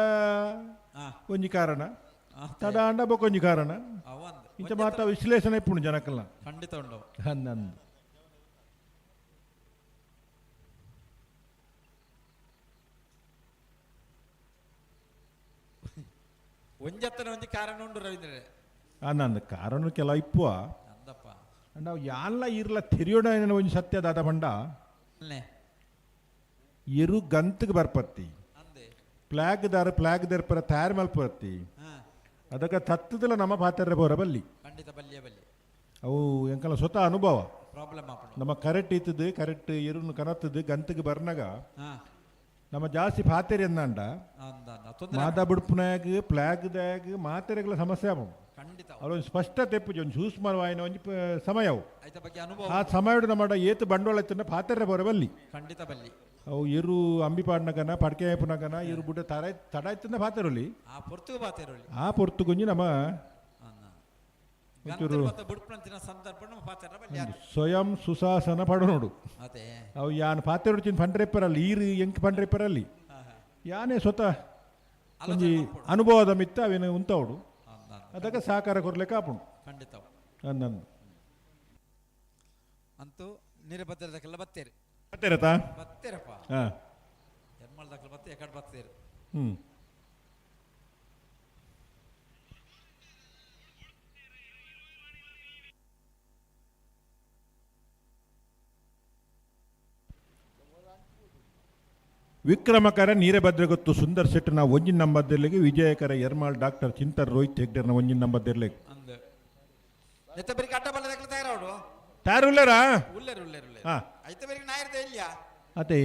ಒಂಜಿ ಕಾರಣ ತಡ ಅಂಡ ಬೊಕೊಂಜಿ ಕಾರಣ ಇಂಚ ಮಾತ ವಿಶ್ಲೇಷಣೆ ಇಪ್ಪುಂಡು ಜನಕ್ಕಲ್ಲ. ಖಂಡಿತ ಉಂಡು. ಅಂದಂದು ಒಂಜತ್ತನ ಒಂಜಿ ಕಾರಣ ಉಂಡು ರವೀಂದ್ರ. ಅಂದಂದು ಕಾರಣ ಕೆಲ ಇಪ್ಪುವ. ಅಂದಪ್ಪ. ನಾವು ಯಾಲ್ಲ ಇರ್ಲ ತೆರಿಯೋಣ ಒಂಜಿ ಸತ್ಯ ದಾದ ಪಂಡ ಎರು ಗಂತಗೆ ಬರ್ಪತ್ತಿ ಪ್ಲಾಗ್ ದಾರ ಪ್ಲಾಗ್ ದರ್ಪರ ತಯಾರು ಮಲ್ಪತ್ತಿ ಅದಕ್ಕೆ ತತ್ತದಲ್ಲ ನಮ್ಮ ಪಾತ್ರೆ ಬೋರ ಬಲ್ಲಿ. ಖಂಡಿತ ಬಲ್ಲಿಯ ಬಲ್ಲಿ. ಅವು ಎಂಕಲ ಸ್ವತಃ ಅನುಭವ. ಪ್ರಾಬ್ಲಮ್ ಆಪುಂಡು. ನಮ್ಮ ಕರೆಕ್ಟ್ ಇತ್ತದು ಕರೆಕ್ಟ್ ಎರುನು ಕನತ್ತದು ಗಂತಗೆ ಬರ್ನಾಗ ನಮ್ಮ ಜಾಸ್ತಿ ಪಾತೆರೆ ಎಂದಾಂಡ ಮಾದ ಬುಡ್ಪುನಾಗ ಪ್ಲಾಗ್ದಾಗ ಮಾತೆರೆಗಳ ಸಮಸ್ಯೆ ಆಪುಂಡು. ಖಂಡಿತ. ಅವ್ರೊಂದು ಸ್ಪಷ್ಟತೆ ಇಪ್ಪುಜಿ ಒಂದು ಸೂಕ್ಷ್ಮವಾಯಿನ ಒಂಜಿ ಸಮಯ ಅವು. ಐತ ಬಗ್ಗೆ ಅನುಭವ. ಆ ಸಮಯಡು ನಮ್ಮ ಏತು ಬಂಡವಾಳ ಇತ್ತಂಡ ಪಾತೆರೆ ಬೋರ ಬಲ್ಲಿ. ಖಂಡಿತ ಬಲ್ಲಿ. ಅವು ಎರು ಅಂಬಿ ಪಾಡ್ನಗನ ಪಡ್ಕೆ ಪುನಗನ ಎರು ಬುಡ್ಡ ತಡ ತಡ ಇತ್ತಂದ ಪಾತೆರೊಲಿ. ಆ ಪೊರ್ತುಗು ಪಾತೆರೊಲಿ. ಆ ಪೊರ್ತುಗೊಂಜಿ ನಮ್ಮ ಒಂಚೂರು ಸ್ವಯಂ ಸುಶಾಸನ ಪಡನೋಡು. ಅದೇ. ಅವು ಯಾನ್ ಪಾತೆರೊಡ್ಚಿನ ಪಂಡ್ರೆಪ್ಪರಲ್ಲಿ ಈರು ಎಂಕ್ ಪಂಡ್ರೆಪ್ಪರಲ್ಲಿ ಯಾನೇ ಸ್ವತಃ ಒಂಜಿ ಅನುಭವದ ಮಿತ್ತ ಅವೇನು ಉಂತವಡು ಅದಕ್ಕೆ ಸಹಕಾರ ಕೊರ್ಲಿಕ್ಕೆ ಆಪುಂಡು. ಖಂಡಿತ. ಅಂದಂದು ಅಂತೂ ನೀರಭದ್ರದಕ್ಕೆಲ್ಲ ಬತ್ತೇರಿ. ಬತ್ತೇರತಾ? ಬತ್ತೇರಪ್ಪ. ಹಾ. ಎರ್ಮಾಳ್ ದಾಖಲು ಬತ್ತೆ ಎಕಡೆ ಬತ್ತೇರು. ಹ್ಮ್. ವಿಕ್ರಮಕರ ನೀರಭದ್ರಗೊತ್ತು ಸುಂದರ್ ಶೆಟ್ಟನ ಒಂಜಿನ ನಂಬರ್ದಿರ್ಲಿಕ್ಕೆ ವಿಜಯಕರ ಎರ್ಮಾಳ್ ಡಾಕ್ಟರ್ ಚಿಂತರ್ ರೋಹಿತ್ ಹೆಗ್ಡೆರ್ನ ಒಂಜಿನ ನಂಬರ್ದಿರ್ಲಿಕ್ಕೆ. ಅಂದು ನೆತ್ತ ಬೆರಿಗೆ ಅಡ್ಡ ಬಲ್ಲ ದಾಖಲು ತಯಾರಾವಡು. ತಯಾರು ಉಲ್ಲೇರಾ? ಉಲ್ಲೇರು ಉಲ್ಲೇರು ಉಲ್ಲೇರು. ಹಾ. ಐತ ಬೆರಿಗೆ ನಾಯಿರ್ದೆ ಇಲ್ಲಿಯಾ? ಅದೇ.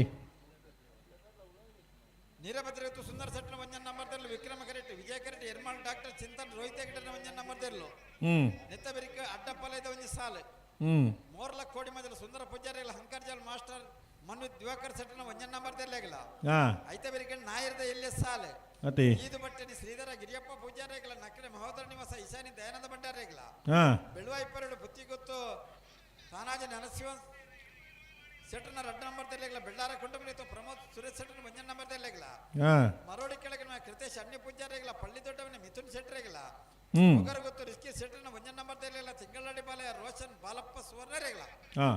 ನೀರಭದ್ರಗೊತ್ತು ಸುಂದರ್ ಶೆಟ್ಟನ ಒಂಜನ್ ನಂಬರ್ದಿರ್ಲು ವಿಕ್ರಮ ಕರೆಟ್ ವಿಜಯ ಕರೆಟ್ ಎರ್ಮಾಳ್ ಡಾಕ್ಟರ್ ಚಿಂತನ್ ರೋಹಿತ್ ಹೆಗ್ಡೆರ್ನ ಒಂಜನ್ ನಂಬರ್ದಿರ್ಲು. ಹ್ಮ್. ನೆತ್ತ ಬೆರಿಗೆ ಅಡ್ಡ ಪಲೈದ ಒಂಜಿ ಸಾಲು. ಹ್ಮ್. ಮೋರ್ಲ ಕೋಡಿ ಮೊದಲು ಸುಂದರ ಪೂಜಾರಿ ಹಂಕರ್ಜಾಲ್ ಮಾಸ್ಟರ್ ಮನು ದಿವಾಕರ್ ಸೆಟ್ಟನ ಒಂಜನ್ ನಂಬರ್ ತೆರ್ಲಾಗಿಲ್ಲ. ಹಾ. ಐತ ಬೆರಿಗೆ ನಾಯಿರ್ದ ಎಲ್ಲೆ ಸಾಲೆ. ಅತಿ. ಈದು ಬಟ್ಟೆನಿ ಶ್ರೀಧರ ಗಿರಿಯಪ್ಪ ಪೂಜಾರಿಗಳ ನಕ್ರೆ ಮಹೋದರ ನಿವಾಸ ಈಶಾನಿ ದಯಾನಂದ ಭಂಡಾರಿಗಳ. ಹಾ. ಬೆಳುವ ಇಪ್ಪರೆಡು ಬುತ್ತಿಗೊತ್ತು ತಾನಾಜಿ ನರಸಿಂಹ ಸೆಟ್ಟನ ರಡ್ಡ ನಂಬರ್ ತೆರ್ಲಾಗಿಲ್ಲ. ಬೆಳ್ಳಾರ ಕುಟುಂಬ ಪ್ರಮೋದ್ ಸುರೇಶ್ ಸೆಟ್ಟನ ಒಂಜನ್ ನಂಬರ್ ತೆರ್ಲಾಗಿಲ್ಲ. ಹಾ. ಮರೋಡಿ ಕೆಳಗಿನ ಕೃತೇಶ್ ಅನ್ಯ ಪೂಜಾರಿಗಳ ಪಳ್ಳಿ ದೊಡ್ಡವನ ಮಿಥುನ್ ಶೆಟ್ಟರಿಗಳ. ಹ್ಮ್. ಗೊತ್ತು ರಿಸ್ಕಿ ಶೆಟ್ಟನ ಒಂಜನ್ ನಂಬರ್ ತೆರ್ಲಿಲ್ಲ. ತಿಂಗಳಾಡಿ ಬಾಲೆ ರೋಷನ್ ಬಾಲಪ್ಪ ಸುವರ್ಣರಿಗಳ. ಹಾ.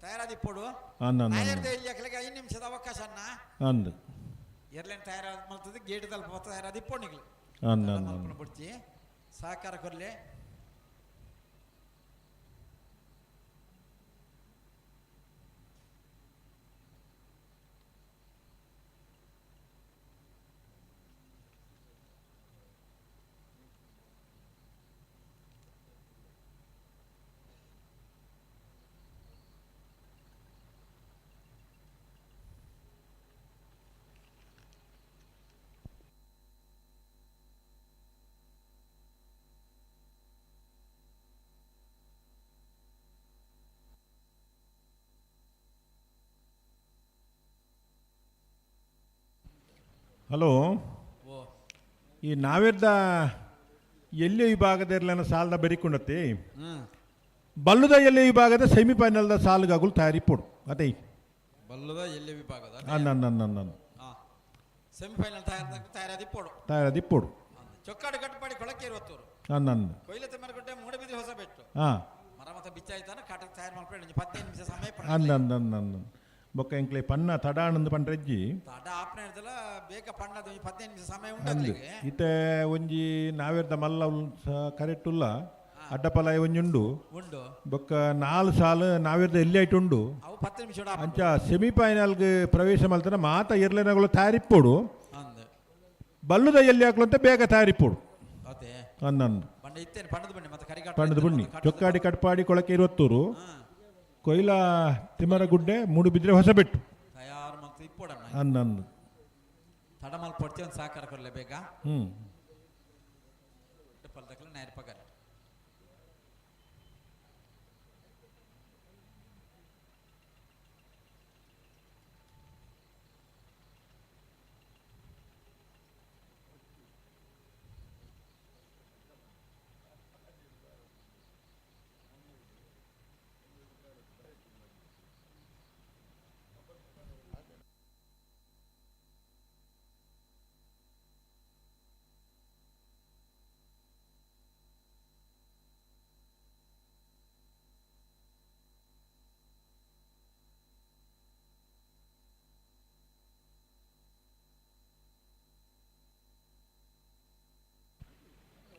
ತಯಾರಾದಿಪ್ಪೋಡು. ಅಂದ ಅಂದ ನಾಯರ್ದ ಇಲ್ಲಿ ಅಕ್ಲೆಗೆ 5 ನಿಮಿಷದ ಅವಕಾಶ ಅನ್ನ. ಅಂದ. ಏರ್ಲೈನ್ ತಯಾರಾದ ಮಲ್ತದ ಗೇಟ್ ತಲ್ಪ ತಯಾರಾದಿಪ್ಪೋಣಿಗ್ಲು. ಅಂದ ಅಂದ ಅಂದ. ಬಿಡ್ಚಿ ಸಹಕಾರ ಕೊರ್ಲೆ. ಹಲೋ ಈ ನಾವೆರ್ದ ಎಲ್ಲಿ ವಿಭಾಗದ ಇರ್ಲನ ಸಾಲದ ಬೆರಿಕೊಂಡತ್ತಿ ಬಲ್ಲುದ ಎಲ್ಲಿ ವಿಭಾಗದ ಸೆಮಿಫೈನಲ್ದ ಸಾಲುಗಾಗಲು ತಯಾರಿ ಪೋಡು ಅದೇ ಬಲ್ಲುದ ಎಲ್ಲಿ ವಿಭಾಗದ ನನ್ನ ಸೆಮಿಫೈನಲ್ ತಯಾರಾದಿ ಪೋಡು ತಯಾರಾದಿ ಪೋಡು ಚೊಕ್ಕಾಡು ಕಟ್ಟಪಾಡಿ ಕೊಳಕ್ಕೆ ಇರುವತ್ತೂರು ನನ್ನ ಕೊಯ್ಲ ತಿಮ್ಮರಗುಡ್ಡೆ ಮೂಡಬಿದ್ರಿ ಹೊಸ ಬೆಟ್ಟು ಹಾಂ ಮರ ಮತ ಬಿಚ್ಚಾಯ್ತಾನ ಕಾಟಕ್ಕೆ ತಯಾರು ಮಾಡ್ಕೊಂಡು 15 ನಿಮಿಷ ಸಮಯ ನನ್ನ ಬೊಕ್ಕ ಎಂಕ್ಲೆ ಪನ್ನ ತಡಾಣಂದು ಪಂಡ್ರೆಜ್ಜಿ ತಡ ಆಪ್ನ ಇರ್ತಲ್ಲ ಬೇಗ ಪಣ್ಣದ 15 ನಿಮಿಷ ಸಮಯ ಉಂಟು ಅಂದು ಇತ್ತೆ ಒಂಜಿ ನಾವೆರ್ದ ಮಲ್ಲ ಕರೆಕ್ಟ್ ಉಲ್ಲ ಅಡ್ಡಪಲಾಯ ಒಂಜಿ ಉಂಡು ಉಂಡು ಬೊಕ್ಕ 4 ಸಾಲು ನಾವೆರ್ದ ಎಲ್ಲಿ ಐಟ್ ಉಂಡು ಅವು 10 ನಿಮಿಷ ಅಂಚ ಸೆಮಿಫೈನಲ್ಗೆ ಪ್ರವೇಶ ಮಲ್ತನ ಮಾತ ಇರ್ಲೆನಗಳು ತಯಾರಿಪ್ಪೋಡು ಬಲ್ಲುದ ಎಲ್ಲಿ ಹಾಕ್ಲಂತ ಬೇಗ ತಯಾರಿಪ್ಪೋಡು ಅನ್ನಂದು ಪಂಡದ ಬುಣ್ಣಿ ಚೊಕ್ಕಾಡಿ ಕಟ್ಪಾಡಿ ಕೊಳಕೆ ಇರುವತ್ತೂರು ಕೊಯ್ಲ ತಿಮ್ಮರಗುಡ್ಡೆ ಮೂಡುಬಿದ್ರೆ ಹೊಸಬೆಟ್ಟು ಅನ್ನಂದು ತಡಮಲ್ ಪಡ್ತಿ ಒಂದು ಸಹಕಾರ ಕೊರಲೆ ಬೇಗ ನೇರ ಪಗಾರ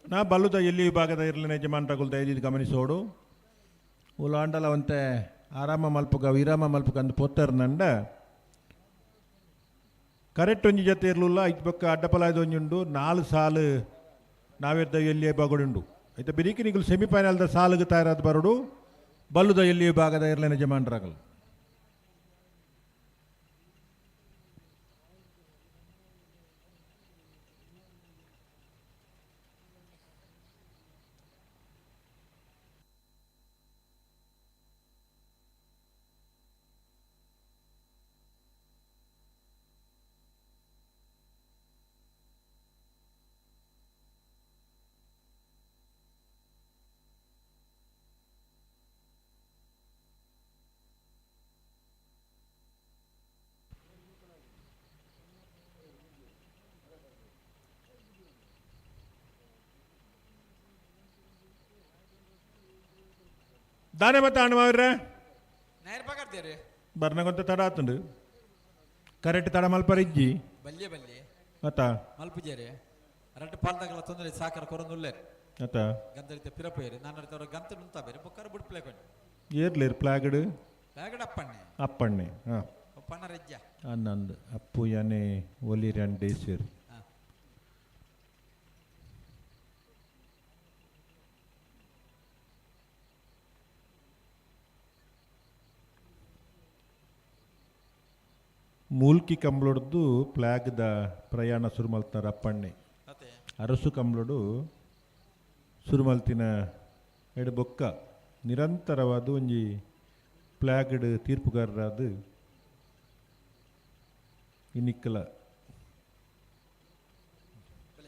ನಾ ಬಲ್ಲುದ ಎಲ್ಲಿ ವಿಭಾಗದ ಇರಲಿನ ಯಜಮಾನ್ರಗುಲ್ ದಯದೀದ್ ಗಮನಿಸೋಡು ಉಲಾಂಡಲವಂತೆ ಆರಾಮ ಮಲ್ಪುಗ ವಿರಾಮ ಮಲ್ಪುಗ ಅಂದ್ ಪೋತರ್ ನಂಡ ಕರೆಕ್ಟ್ ಒಂಜಿ ಜೊತೆ ಇರಲಿಲ್ಲ ಐತ್ ಬೊಕ್ಕ ಅಡ್ಡಪಲಾಯದ ಒಂಜಿ ಉಂಡು 4 ಸಾಲು ನಾವೆರ್ದ ಎಲ್ಲಿ ವಿಭಾಗಡುಂಡು ಐತ ಬಿರಿಕಿ ನಿಗುಲು ಸೆಮಿಫೈನಲ್ದ ಸಾಲುಗು ತಯಾರಾದ ಬರೋಡು ಬಲ್ಲುದ ಎಲ್ಲಿ ವಿಭಾಗದ ಇರಲಿನ ಯಜಮಾನ್ರಗಲ್ ದಾನೆ ಮತ್ತೆ ಅಣ್ಣ ನೇರ ಪಗಾರ್ತೀರಿ ಬರ್ನಗೊಂತ ತಡ ಆತುಂಡು ಕರೆಕ್ಟ್ ತಡ ಮಲ್ಪರ ಇಜ್ಜಿ ಬಲ್ಯ ಬಲ್ಯ ಮತ್ತ ಮಲ್ಪುಜೇರಿ ರಡ್ಡು ಪಾಲ್ದಾಗಲ ತೊಂದರೆ ಸಾಕರ ಕೊರೊಂದುಲ್ಲೇರು ಮತ್ತ ಗಂಧರಿತ ಪಿರಪೇರಿ ನಾನು ಅರಿತವ್ರ ಗಂತ ನುಂತ ಬೇರೆ ಬೊಕ್ಕರ ಬುಡ್ಪ್ಲೆ ಕೊಂಡು ಏರ್ಲೇರು ಪ್ಲಾಗಡ್ ಪ್ಲಾಗಡ್ ಅಪ್ಪಣ್ಣೆ ಅಪ್ಪಣ್ಣೆ ಹಾಂ ಪಣ್ಣ ರಜ್ಜ ಅನ್ನಂದು ಅಪ್ಪು ಯಾನೆ ಒಲಿರನ್ ಡೇಸರ್ ಮೂಲ್ಕಿ ಕಂಬ್ಳೊಡ್ದು ಪ್ಲಾಗ್ದ ಪ್ರಯಾಣ ಶುರು ಮಲ್ತಾರ ಅಪ್ಪಣ್ಣೆ ಅರಸು ಕಂಬ್ಳೊಡು ಶುರು ಮಲ್ತಿನ ಎಡು ಬೊಕ್ಕ ನಿರಂತರವಾದ ಒಂಜಿ ಪ್ಲಾಗ್ಡ್ ತೀರ್ಪುಗಾರರಾದ ಇನ್ನಿಕ್ಕಲ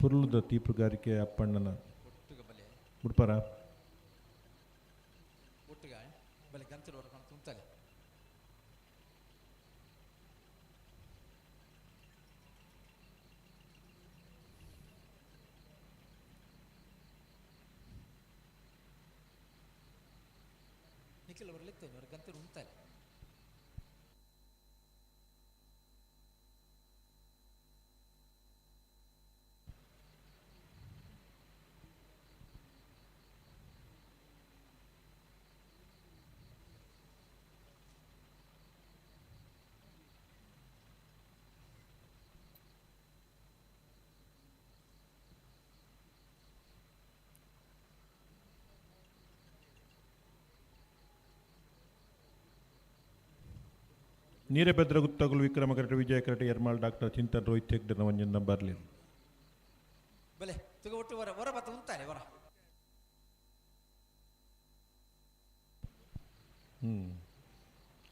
ಪುರ್ಲುದ ತೀರ್ಪುಗಾರಿಕೆ ಅಪ್ಪಣ್ಣನ ಬುಡ್ಪಾರ ಒಟ್ಟುಗ ಬಲೆ ಗಂತಲು ಹೊಡ್ಕೊಂಡು ತುಂಬ್ತಾಳೆ ನಿಖಿಲ್ ಬರ್ಲಿತ್ತೇನೆ ಅವ್ರ ಗಂತಲು ಉಂತಾಳೆ ನೀರಭದ್ರ ಗುತ್ತಗುಲು ವಿಕ್ರಮ ಕರಟೆ ವಿಜಯ ಕರಟೆ ಎರ್ಮಾಳ್ ಡಾಕ್ಟರ್ ಚಿಂತನ್ ರೋಹಿತ್ ಹೆಗ್ಡೆ ಒಂಜನ್ ಬರಲಿ ಬಲೆ ತುಗ ಒಟ್ಟು ಹೊರ ಹೊರ ಬತ್ತ ಉಂತಾಳೆ ಹೊರ.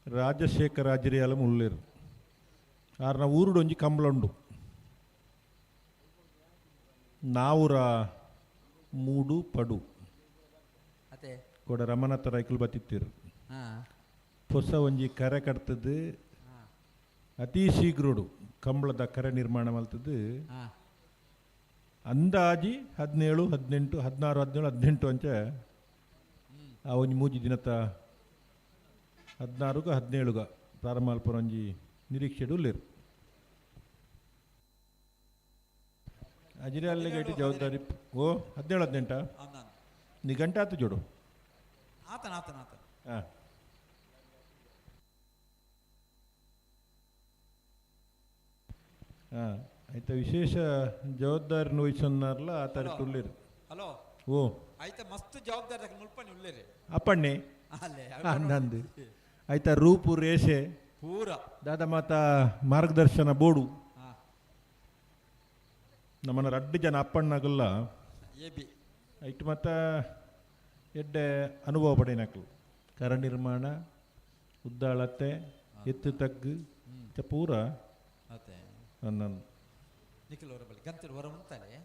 ರಾಜಶೇಖರ ಅಜಿರಿಯಾಲ ಮುಳ್ಳೇರು. ಆರ್ನ ಊರುಡು ಒಂಜಿ ಕಂಬಳ ಉಂಡು. ನಾವುರ ಮೂಡು ಪಡು ಅತೆ ಕೊಡ ರಮನಾಥ ರೈಕುಲು ಬತ್ತಿತ್ತಿರು. ಹೊಸ ಒಂಜಿ ಕರೆ ಕಟ್ತದ್ದು ಅತಿ ಶೀಘ್ರಡು ಕಂಬಳದ ಕರೆ ನಿರ್ಮಾಣ ಮಲ್ತದ್ದು. ಅಂದಾಜಿ 17 18 16 17 18 ಅಂಚ ಆ ಒಂಜಿ ಮೂಜಿ ದಿನತ 16 17 ಪ್ರಾರಂಭ ಮಲ್ಪುನ ಒಂಜಿ ನಿರೀಕ್ಷೆಡು ಉಲ್ಲೆರ್. ಅಜಿರೆ ಅಲ್ಲಿಗೆ ಇಟ್ಟು ಜವಾಬ್ದಾರಿ ಓ 17 18 ನೀ ಗಂಟೆ ಆತು ಜೋಡು. ಆತನ ಆತನ ಆತನ ಹಾಂ ಹಾಂ ಆಯ್ತಾ ವಿಶೇಷ ಜವಾಬ್ದಾರಿ ವಹಿಸನ್ನಾರಲ್ಲ ಆ ಥರ ಉಲ್ಲೇರು. ಹಲೋ ಓ ಆಯ್ತಾ ಮಸ್ತ್ ಜವಾಬ್ದಾರಿ ಮುಲ್ಪನಿ ಉಲ್ಲೇರಿ. ಅಪ್ಪಣ್ಣೆ ಅಲ್ಲೇ ಅಂದಂದು ಆಯ್ತಾ ರೂಪು ರೇಷೆ ಪೂರ ದಾದ ಮಾತಾ ಮಾರ್ಗದರ್ಶನ ಬೋಡು ನಮ್ಮನ್ನ ರಡ್ಡು ಜನ ಅಪ್ಪಣ್ಣಾಗಲ್ಲ ಎ ಬಿ ಐಟ್ ಮತ್ತ ಎಡ್ಡೆ ಅನುಭವ ಪಡೆಯನಕ್ಲು ಕರ ನಿರ್ಮಾಣ ಉದ್ದಾಳತ್ತೆ ಎತ್ತು ತಗ್ಗು ಚ ಪೂರ ಅತ್ತೆ ನನ್ನ ನಿಖಿಲ್ ಅವರ ಬಳಿ ಗಂತಿರು ಹೊರ ಉಂತಾನೆ.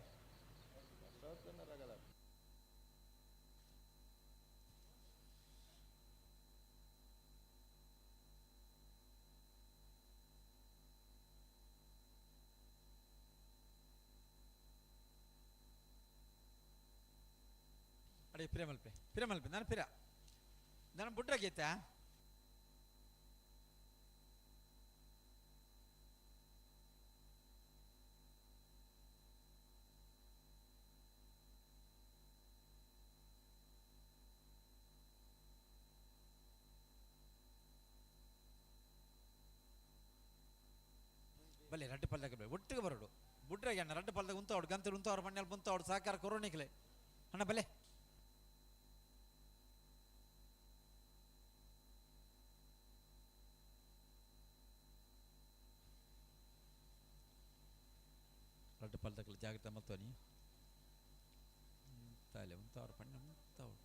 ಅಡೆ ಪಿರಮಲ್ಪೆ ಪಿರಮಲ್ಪೆ ನಾನು ಪಿರ ನಾನು ಬುಡ್ರಾಗೈತಾ. ಬಲೆ ರಡ್ಡು ಪಲ್ದಾಗ ಬಲೆ ಒಟ್ಟಿಗೆ ಬರೋಡು ಬುಡ್ರಾಗಿ ಅಣ್ಣ ರಡ್ಡು ಪಲ್ದಾಗ ಉಂತ ಅವಡು ಗಂತರು ಉಂತ ಅವ್ರ ಮಣ್ಣಲ್ಲಿ ಬಂತು ಅವಡು ಸಹಕಾರ ಕೊರೋನಿಕ್ಲೆ ಅಣ್ಣ ಬಲೆ. ರಡ್ಡು ಪಲ್ದಕ್ಲೆ ಜಾಗ್ರತೆ ಮಲ್ತೋನಿ ತಾಲೆ ಉಂತ ಅವ್ರ ಪಣ್ಣ ಉಂತ ಅವಡು.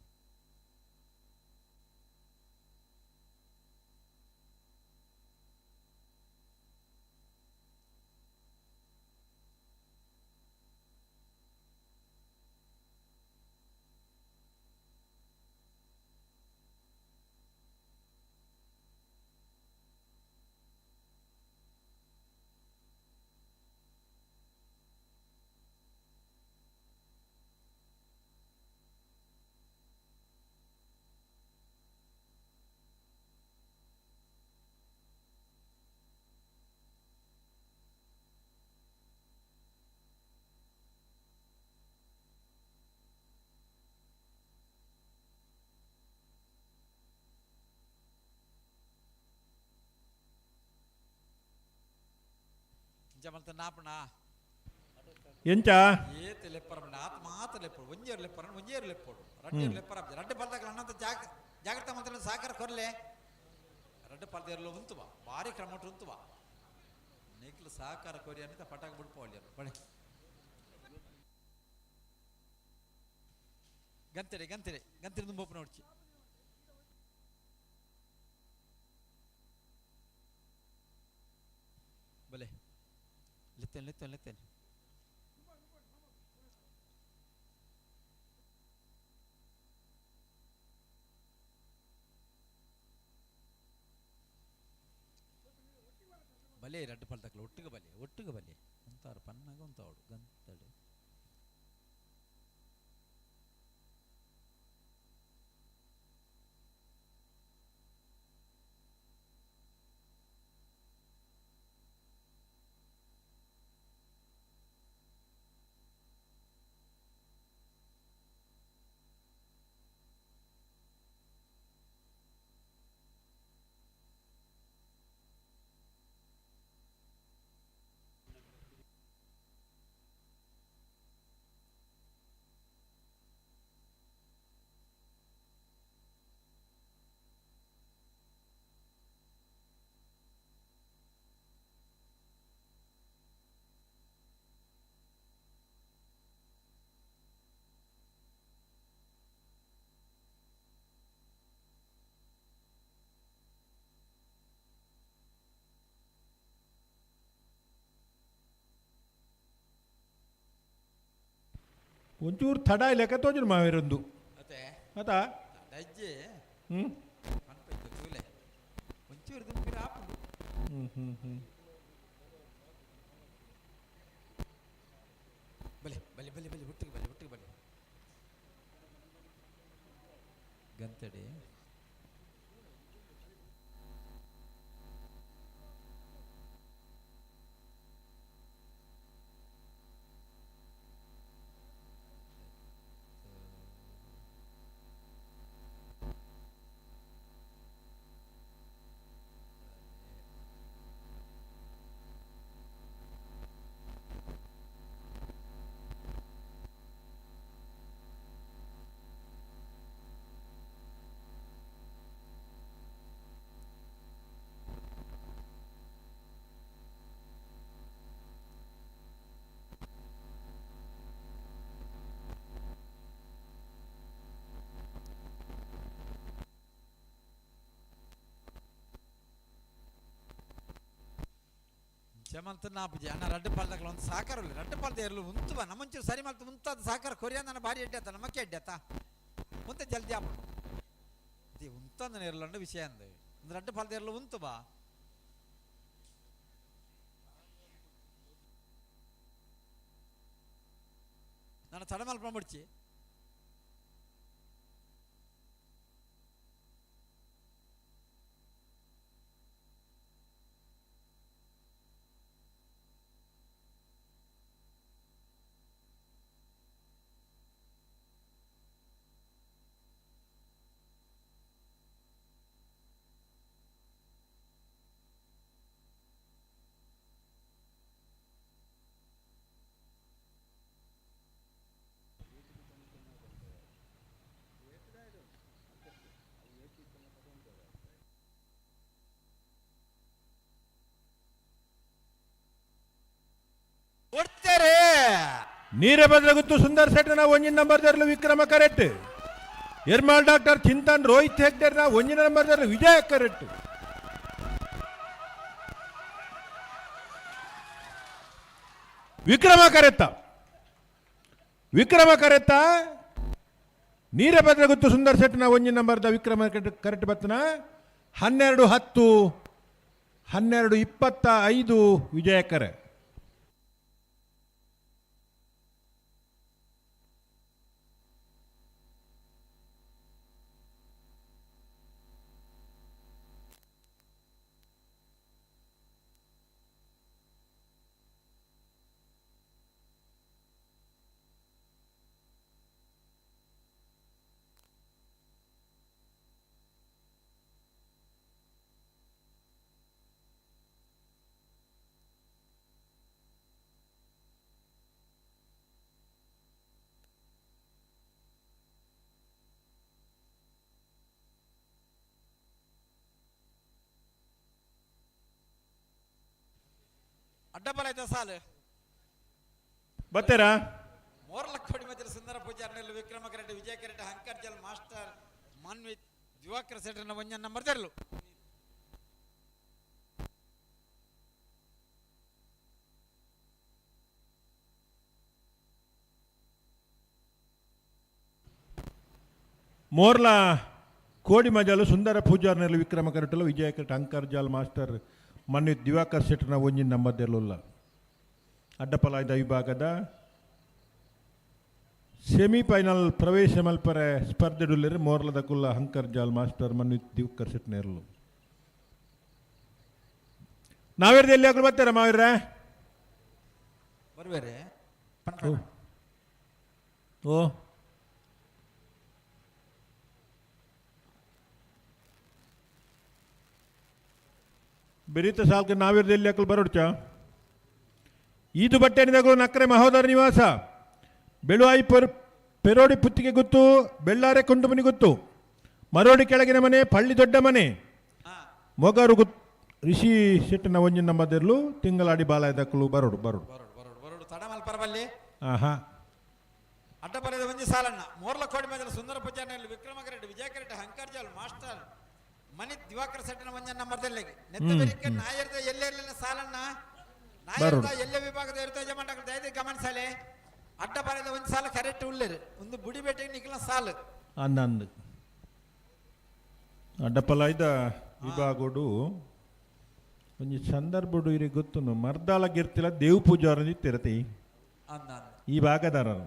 ಜಮಲ್ತ ನಾಪಣ ಎಂಚ ಏತ್ ಲೆಪ್ಪರ ಆತ ಮಾತ್ರ ಲೆಪ್ಪಡು ಒಂಜೇರು ಲೆಪ್ಪರ ಒಂಜೇರು ಲೆಪ್ಪಡು ರಡ್ಡೇರು ಲೆಪ್ಪರ ರಡ್ಡು ಪಲ್ದಾಗ ಅಣ್ಣಂತ ಜಾಗ್ರತೆ ಮಾತ್ರ ಸಹಕಾರ ಕೊರ್ಲೆ ರಡ್ಡು ಪಲ್ದೇರ್ಲು ಉಂತುವ ಭಾರಿ ಕ್ರಮ ಉಂತುವ ನಿಕ್ಲು ಸಹಕಾರ ಕೊರಿ ಅಂತ ಪಟಾಕ ಬಿಡ್ಪೋಲಿ ಬಳೆ ಗಂತೆರೆ ಗಂತೆರೆ ಗಂತೆರೆ ತುಂಬ ನೋಡ್ಚಿ ಬಲೆ ಲೆತ್ತೇನೆ ಲೆತ್ತೇನೆ ಲೆತ್ತೇನೆ ಬಲೆ ರಡ್ಡು ಪಲ್ದಕ್ಲ ಒಟ್ಟಿಗೆ ಬಲೆ ಒಟ್ಟಿಗೆ ಬಲೆ ಉಂತಾರು ಪನ್ನಾಗ ಉಂತಾವಡು ಗಂತಡು ಒಂಚೂರು ತಡ ಲೆಕ್ಕ ತೋಜುನು ಮಾವೇರೊಂದು ಅತಾ ಅಜ್ಜೆ ಹ್ಞೂ ತೂಲೆ ಒಂಚೂರು ದುಂಪಿರ ಆಪುಂಡು. ಹ್ಞೂ ಹ್ಞೂ ಹ್ಞೂ ಬಲೆ ಬಲೆ ಬಲೆ ಬಲೆ ಹುಟ್ಟಿಗೆ ಬಲೆ ಹುಟ್ಟಿಗೆ ಬಲೆ ಗಂತಡಿ ಚಮಂತ ನಾಪುಜಿ ಅಣ್ಣ ರಡ್ಡು ಪಾಲ್ದಾಗಲ ಒಂದು ಸಾಕಾರ ರಡ್ಡು ಪಾಲ್ದ ಇರಲು ಉಂತುವ ನಮ್ಮಂಚೂರು ಸರಿ ಮಲ್ತು ಉಂತಾದ ಸಾಕಾರ ಕೊರಿಯ ನನ್ನ ಭಾರಿ ಎಡ್ಡೆ ಆತ ನಮಕ್ಕೆ ಎಡ್ಡೆ ಆತ ಉಂತ ಜಲ್ದಿ ಆಪುಂಡು ಇದು ಉಂತಂದ ಇರಲಂಡು ವಿಷಯ ಅಂದ ಒಂದು ರಡ್ಡು ಪಾಲ್ದ ಇರಲು ಉಂತು ಬಾ ನಾನು ತಡಮಲ್ಪ ಮುಡ್ಚಿ. ನೀರೇ ಬದಲಾಗುತ್ತು ಸುಂದರ್ ಸೆಟ್ನ ಒಂಜಿನ ನಂಬರ್ ದರ್ಲು ವಿಕ್ರಮ ಕರೆಕ್ಟ್. ಎರ್ಮಾಲ್ ಡಾಕ್ಟರ್ ಚಿಂತನ್ ರೋಹಿತ್ ಹೆಗ್ಡೆರ್ನ ಒಂಜಿನ ನಂಬರ್ ದರ್ಲು ವಿಜಯ ಕರೆಕ್ಟ್. ವಿಕ್ರಮ ಕರೆತ್ತ ವಿಕ್ರಮ ಕರೆತ್ತ ನೀರೇ ಬದಲಾಗುತ್ತು ಸುಂದರ್ ಸೆಟ್ನ ಒಂಜಿನ ನಂಬರ್ದ ವಿಕ್ರಮ ಕರೆಕ್ಟ್ ಬತ್ತನ 12:10 12:25 ವಿಜಯಕರೆ. ಅಡ್ಡಬಲ ಆಯ್ತಾ ಸಾಲು ಬತ್ತೀರಾ? ಮೋರ್ಲಕ್ಕೋಡಿ ಮಧ್ಯೆ ಸುಂದರ ಪೂಜಾರ್ನೆಲ್ಲ ವಿಕ್ರಮ ಕರೆಟ್ ವಿಜಯ ಕರೆಟ್ ಹಂಕರ್ಜಲ್ ಮಾಸ್ಟರ್ ಮನ್ವಿತ್ ದಿವಾಕರ್ ಸೆಟ್ರನ ಒಂಜನ್ ನಂಬರ್ ತೆರಲು. ಮೋರ್ಲ ಕೋಡಿ ಮಜಲು ಸುಂದರ ಪೂಜಾರ್ನೆಲ್ಲ ವಿಕ್ರಮ ಕರೆಟಲು ವಿಜಯ ಕರೆಟ್ ಹಂಕರ್ಜಾಲ್ ಮಾಸ್ಟರ್ ಮನ್ವಿತ್ ದಿವಾಕರ್ ಶೆಟ್ಟರ್ನ ಒಂಜಿನ ನಂಬರ್ ತೆರಲುಲ್ಲ. ಅಡ್ಡಪಲಾಯ್ದ ವಿಭಾಗದ ಸೆಮಿಫೈನಲ್ ಪ್ರವೇಶ ಮಲ್ಪರೆ ಸ್ಪರ್ಧೆಡುಲ್ಲೆರ್ ಮೋರ್ಲದ ಕುಲ್ಲ ಹಂಕರ್ ಜಾಲ್ ಮಾಸ್ಟರ್ ಮನ್ವಿತ್ ದಿವಾಕರ್ ಶೆಟ್ಟನೇರ್ಲು. ನಾವೇರ್ದ ಎಲ್ಲಿ ಹಾಕಲು ಬರ್ತಾರ ಮಾವೀರ? ಬರ್ಬೇರೆ. ಓ ಬೆರೀತ ಸಾಲ್ಕ ನಾವೇರ್ದ ಎಲ್ಲಿ ಹಾಕಲು ಬರೋಡ್ಚ? ಈದು ಬಟ್ಟೆನಿದಗಳು ನಕ್ರೆ ಮಹೋದರ ನಿವಾಸ ಬೆಳುವಾಯಿ ಪೆರೋಡಿ ಪುತ್ತಿಗೆ ಗುತ್ತು ಬೆಳ್ಳಾರೆ ಕುಂಡುಮನಿ ಗುತ್ತು ಮರೋಡಿ ಕೆಳಗಿನ ಮನೆ ಪಳ್ಳಿ ದೊಡ್ಡ ಮನೆ ಮೊಗರು ಗುತ್ ರಿಷಿ ಶೆಟ್ಟನ ಒಂಜಿನ ನಂಬದಿರ್ಲು ತಿಂಗಳಾಡಿ ಬಾಲಾಯದಕ್ಕಲು ಬರೋಡು ಬರೋಡು ಬರೋಡು ತಡಮಲ್ ಪರಬಲ್ಲಿ. ಆಹಾ ಅಡ್ಡಬಲದ ಒಂಜಿ ಸಾಲಣ್ಣ ಮೋರ್ಲ ಕೋಡಿ ಮಜಲ ಸುಂದರ ಪೂಜಾರ್ನೆಲ್ಲ ವಿಕ್ರಮ ಕರೆಟ್ ವಿಜಯ ಕರೆಟ್ ಹಂಕರ್ಜಾಲ್ ಮಾಸ್ಟರ್ ಮನಿತ್ ದಿವಾಕರ್ ಸೆಟ್ಟನ ಒಂಜನ್ ನಂಬರ್ ದೆಲ್ಲೆಗೆ ನೆತ್ತ ಬೆರಿಕ ನಾಯರ್ದ ಎಲ್ಲೆಲ್ಲ ಸಾಲಣ್ಣ ನಾಯರ್ದ ಎಲ್ಲ ವಿಭಾಗದ ಇರ್ತದೆ ಮಂಡಕಲ್ ದಯದಿ ಗಮನಿಸಲೆ. ಅಡ್ಡ ಬರೆದ ಒಂದು ಸಾಲ ಕರೆಕ್ಟ್ ಉಳ್ಳೇರು ಒಂದು ಬುಡಿ ಬೇಟೆಗೆ ನಿಕ್ಲ ಸಾಲು. ಅಂದಂದು ಅಡ್ಡಪಲಾಯ್ದ ವಿಭಾಗೋಡು ಒಂಜಿ ಸಂದರ್ಭಡು ಇರಿ ಗೊತ್ತುನು ಮರ್ದಾಲ ಗಿರ್ತಿಲ ದೇವ್ ಪೂಜಾರನಿ ತಿರತಿ ಈ ಭಾಗದಾರರು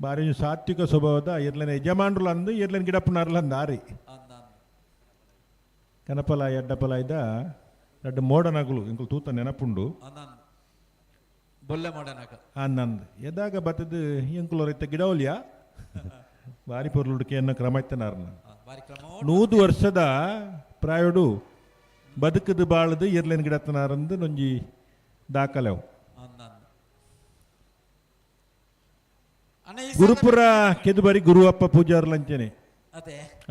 ಬಾರಿ ಸಾತ್ವಿಕ ಸ್ವಭಾವದ ಇರ್ಲನ ಯಜಮಾನ್ರುಲ ಅಂದು ಇರ್ಲನ ಗಿಡಪ್ಪನಾರ್ಲ ಅಂದು ಆರಿ ಕನಪಲಾಯ ಅಡ್ಡಪಲಾಯ್ದ ರಡ್ಡು ಮೋಡನಗುಲು ಇಂಕುಲು ತೂತ ನೆನಪುಂಡು ಬೊಲ್ಲೆ ಮೋಡನಗ ಅಂದಂದು ಎದಾಗ ಬತ್ತದು ಇಂಕುಲು ರೈತ ಗಿಡವಲ್ಯ ಬಾರಿ ಪೊರ್ಲುಡುಕೆ ಎನ್ನ ಕ್ರಮ ಇತ್ತನಾರನ 100 ವರ್ಷದ ಪ್ರಾಯೋಡು ಬದುಕದು ಬಾಳದು ಇರ್ಲೇನು ಗಿಡತ್ತನಾರಂದು ನೊಂಜಿ ದಾಖಲೆವು. ಗುರುಪುರ ಕೆದುಬರಿ ಗುರುವಪ್ಪ ಪೂಜಾರ್ಲಂಚನೆ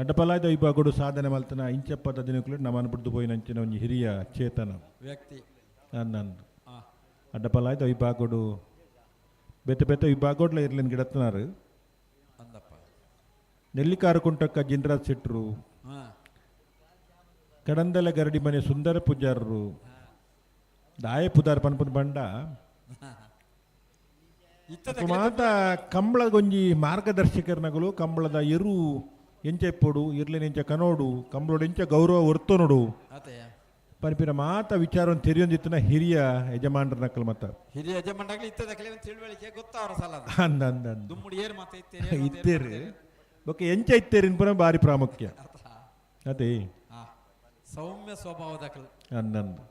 ಅಡ್ಡಪಲಾಯ್ದ ವಿಭಾಗಡು ಸಾಧನೆ ಮಲ್ತನ ಇಂಚಪ್ಪದ ದಿನಕ್ಕೂ ನಮ್ಮನ್ನು ಬಿಡ್ದು ಪೋಯಿನಂಚಿನ ಒಂಜಿ ಹಿರಿಯ ಚೇತನ ವ್ಯಕ್ತಿ ನನ್ನಂದು ಅಡ್ಡಪಲಾಯ್ದ ವಿಭಾಗಡು ಬೇತೆ ಬೇತೆ ವಿಭಾಗೋಡ್ಲ ಇರ್ಲೇನು ಗಿಡತ್ತನಾರು. ನೆಲ್ಲಿಕಾರು ಕುಂಟಕ್ಕ ಜಿನ್ರಾಜ್ ಶೆಟ್ರು, ಕಡಂದಲ ಗರಡಿ ಮನೆ ಸುಂದರ ಪೂಜಾರರು, ದಾಯ ಪುದಾರ್ ಪನ್ಪುನ ಬಂಡ ಮಾತ ಕಂಬಳಗೊಂಜಿ ಮಾರ್ಗದರ್ಶಕರ್ನಗಳು ಕಂಬಳದ ಎರು ಎಂಚ ಇಪ್ಪೊಡು ಇರ್ಲೇನೆ ಎಂಚ ಕನೋಡು ಕಂಬಳೋಡು ಎಂಚ ಗೌರವ ಒರ್ತೊನೋಡು ಪನ್ಪಿನ ಮಾತ ವಿಚಾರ ತೆರಿಯೊಂದಿತ್ತಿನ ಹಿರಿಯ ಯಜಮಾನರ ನಕಲ್ ಮತ್ತ ಹಿರಿಯ ಯಜಮಾನರಾಗಲಿ ಇತ್ತದಕಲೆ ಒಂದು ತಿಳುವಳಿಕೆ ಗೊತ್ತಾವರ ಸಲ ಅಂದ ಅಂದ ದುಮ್ಮುಡಿ ಏರ್ ಮಾತ ಇತ್ತೇರಿ ಇತ್ತೇರಿ ಬೊಕ್ಕ ಎಂಚ ಇತ್ತೇರಿ ಪುನ ಬಾರಿ ಪ್ರಾಮುಖ್ಯ ಅದೇ ಸೌಮ್ಯ ಸ್ವಭಾವದಕಲ್ ಅಂದಂದು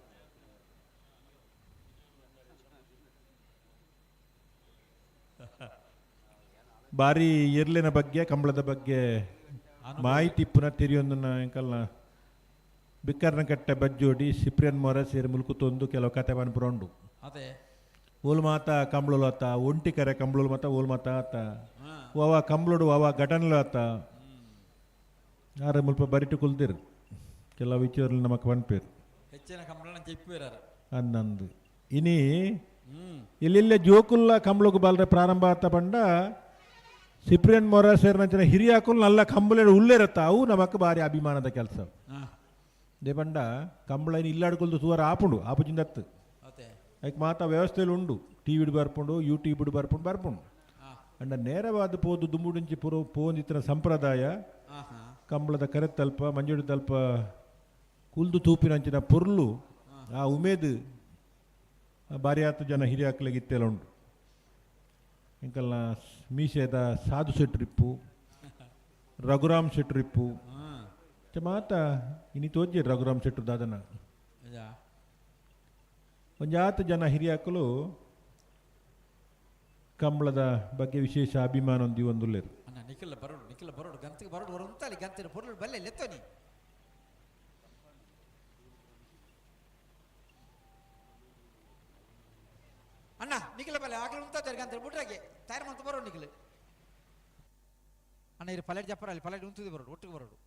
ಬಾರಿ ಎರ್ಲಿನ ಬಗ್ಗೆ ಕಂಬಳದ ಬಗ್ಗೆ ಮಾಹಿತಿ ಪುನಃ ತೆರಿಯೊಂದನ್ನ ಎಂಕಲ್ನ ಬಿಕ್ಕರ್ನ ಕಟ್ಟೆ ಬಜ್ಜೋಡಿ ಸಿಪ್ರಿಯನ್ ಮೊರ ಸೇರಿ ಮುಲ್ಕುತೊಂದು ಕೆಲವು ಕತೆ ಪನ್ಪುರ ಅದೇ ಓಲ್ ಮಾತ ಕಂಬಳಲು ಆತ ಒಂಟಿ ಕರೆ ಕಂಬಳಲು ಮಾತ ಓಲ್ ಮಾತ ಆತ ವಾವ ಕಂಬಳೋಡು ವಾವ ಘಟನೆಲು ಆತ ಆರ ಮುಲ್ಪ ಬರಿಟು ಕುಲ್ದಿರು ಕೆಲವು ವಿಚಾರలు ನಮಕ್ ಪನ್ಪೇರು ಹೆಚ್ಚಿನ ಕಂಬಳನ ಚೆಪ್ಪೇರಾರ ಅಂದಂದು ಇನಿ ಎಲ್ಲೆಲ್ಲ ಜೋಕುಲ್ಲ ಕಂಬಳಗು ಬಾಲ್ರೆ ಪ್ರಾರಂಭ ಆತ ಪಂಡ ಸಿಪ್ರಿಯನ್ ಮೊರ ಸೇರಿನಂಚಿನ ಹಿರಿಯಾಕುಲ್ ನಲ್ಲ ಕಂಬಳೇಡು ಉಳ್ಳೇರತ್ತ ಅವು ನಮಕ್ ಬಾರಿ ಅಭಿಮಾನದ ಕೆಲಸ. They ಪಂಡ ಕಂಬಳೈನ ಇಲ್ಲಾಡ್ಕೊಲ್ದು ಸುಮಾರು ಆಪುಂಡು ಆಪುಜಿಂದತ್ತು ಐಕ್ ಮಾತ ವ್ಯವಸ್ಥೆಲು ಉಂಡು ಟಿವಿಡ್ ಬರ್ಪುಂಡು ಯೂಟ್ಯೂಬ್ ಬರ್ಪುಂಡು ಬರ್ಪುಂಡು ಅಂಡ ನೇರವಾದ ಪೋದು ದುಂಬುಡಿಂಚಿ ಪುರೋ ಪೋಂದಿತ್ತಿನ ಸಂಪ್ರದಾಯ ಕಂಬಳದ ಕರೆ ತಲ್ಪ ಮಂಜುಡಿ ತಲ್ಪ ಕುಲ್ದು ತೂಪಿನಂಚಿನ ಪೊರ್ಲು ಆ ಉಮೇದು ಬಾರಿ ಆತು ಜನ ಹಿರಿಯಾಕ್ಲಿಗೆ ಇತ್ತೆಲ್ಲ ಉಂಟು. ಇಂಕಲ್ನ ಮೀಸೆದ ಸಾಧು ಶೆಟ್ರಿಪ್ಪು ರಘುರಾಮ್ ಶೆಟ್ರಿಪ್ಪು ಮಾತ ಇನಿ ತೋಜಿ ರಘುರಾಮ್ ಶೆಟ್ರು ದಾದನ ಒಂಜಾತ ಜನ ಹಿರಿಯಾಕಲು ಕಂಬಳದ ಬಗ್ಗೆ ವಿಶೇಷ ಅಭಿಮಾನ ಹೊಂದಿ ಒಂದುಲ್ಲೇರು. ನಿಖಿಲ ಬರೋಡು ನಿಖಿಲ ಬರೋಡು ಗಂತಿಗೆ ಬರೋಡು ಬರೋ ಗಂತಿನ ಪೊರ್ಲು ಬಲ್ಲೆ ಲೆತ್ತೋನಿ ಅಣ್ಣ ನಿಖಿಲ ಬಲ್ಲೆ ಆಗಲು ಉಂತಾತಾರೆ ಗಂತಿನ ಬುಡ್ರಾಗೆ ತಯಾರು ಮಂತ ಬರೋಡು ನಿಖಿಲ ಅಣ್ಣ ಇರು ಪಲೆಟ್ ಜಪ್ಪರ ಅಲ್ಲಿ ಪಲೆಟ್ ಉಂತುದಿ ಬರೋಡು ಒಟ್ಟಿಗೆ ಬರೋಡು.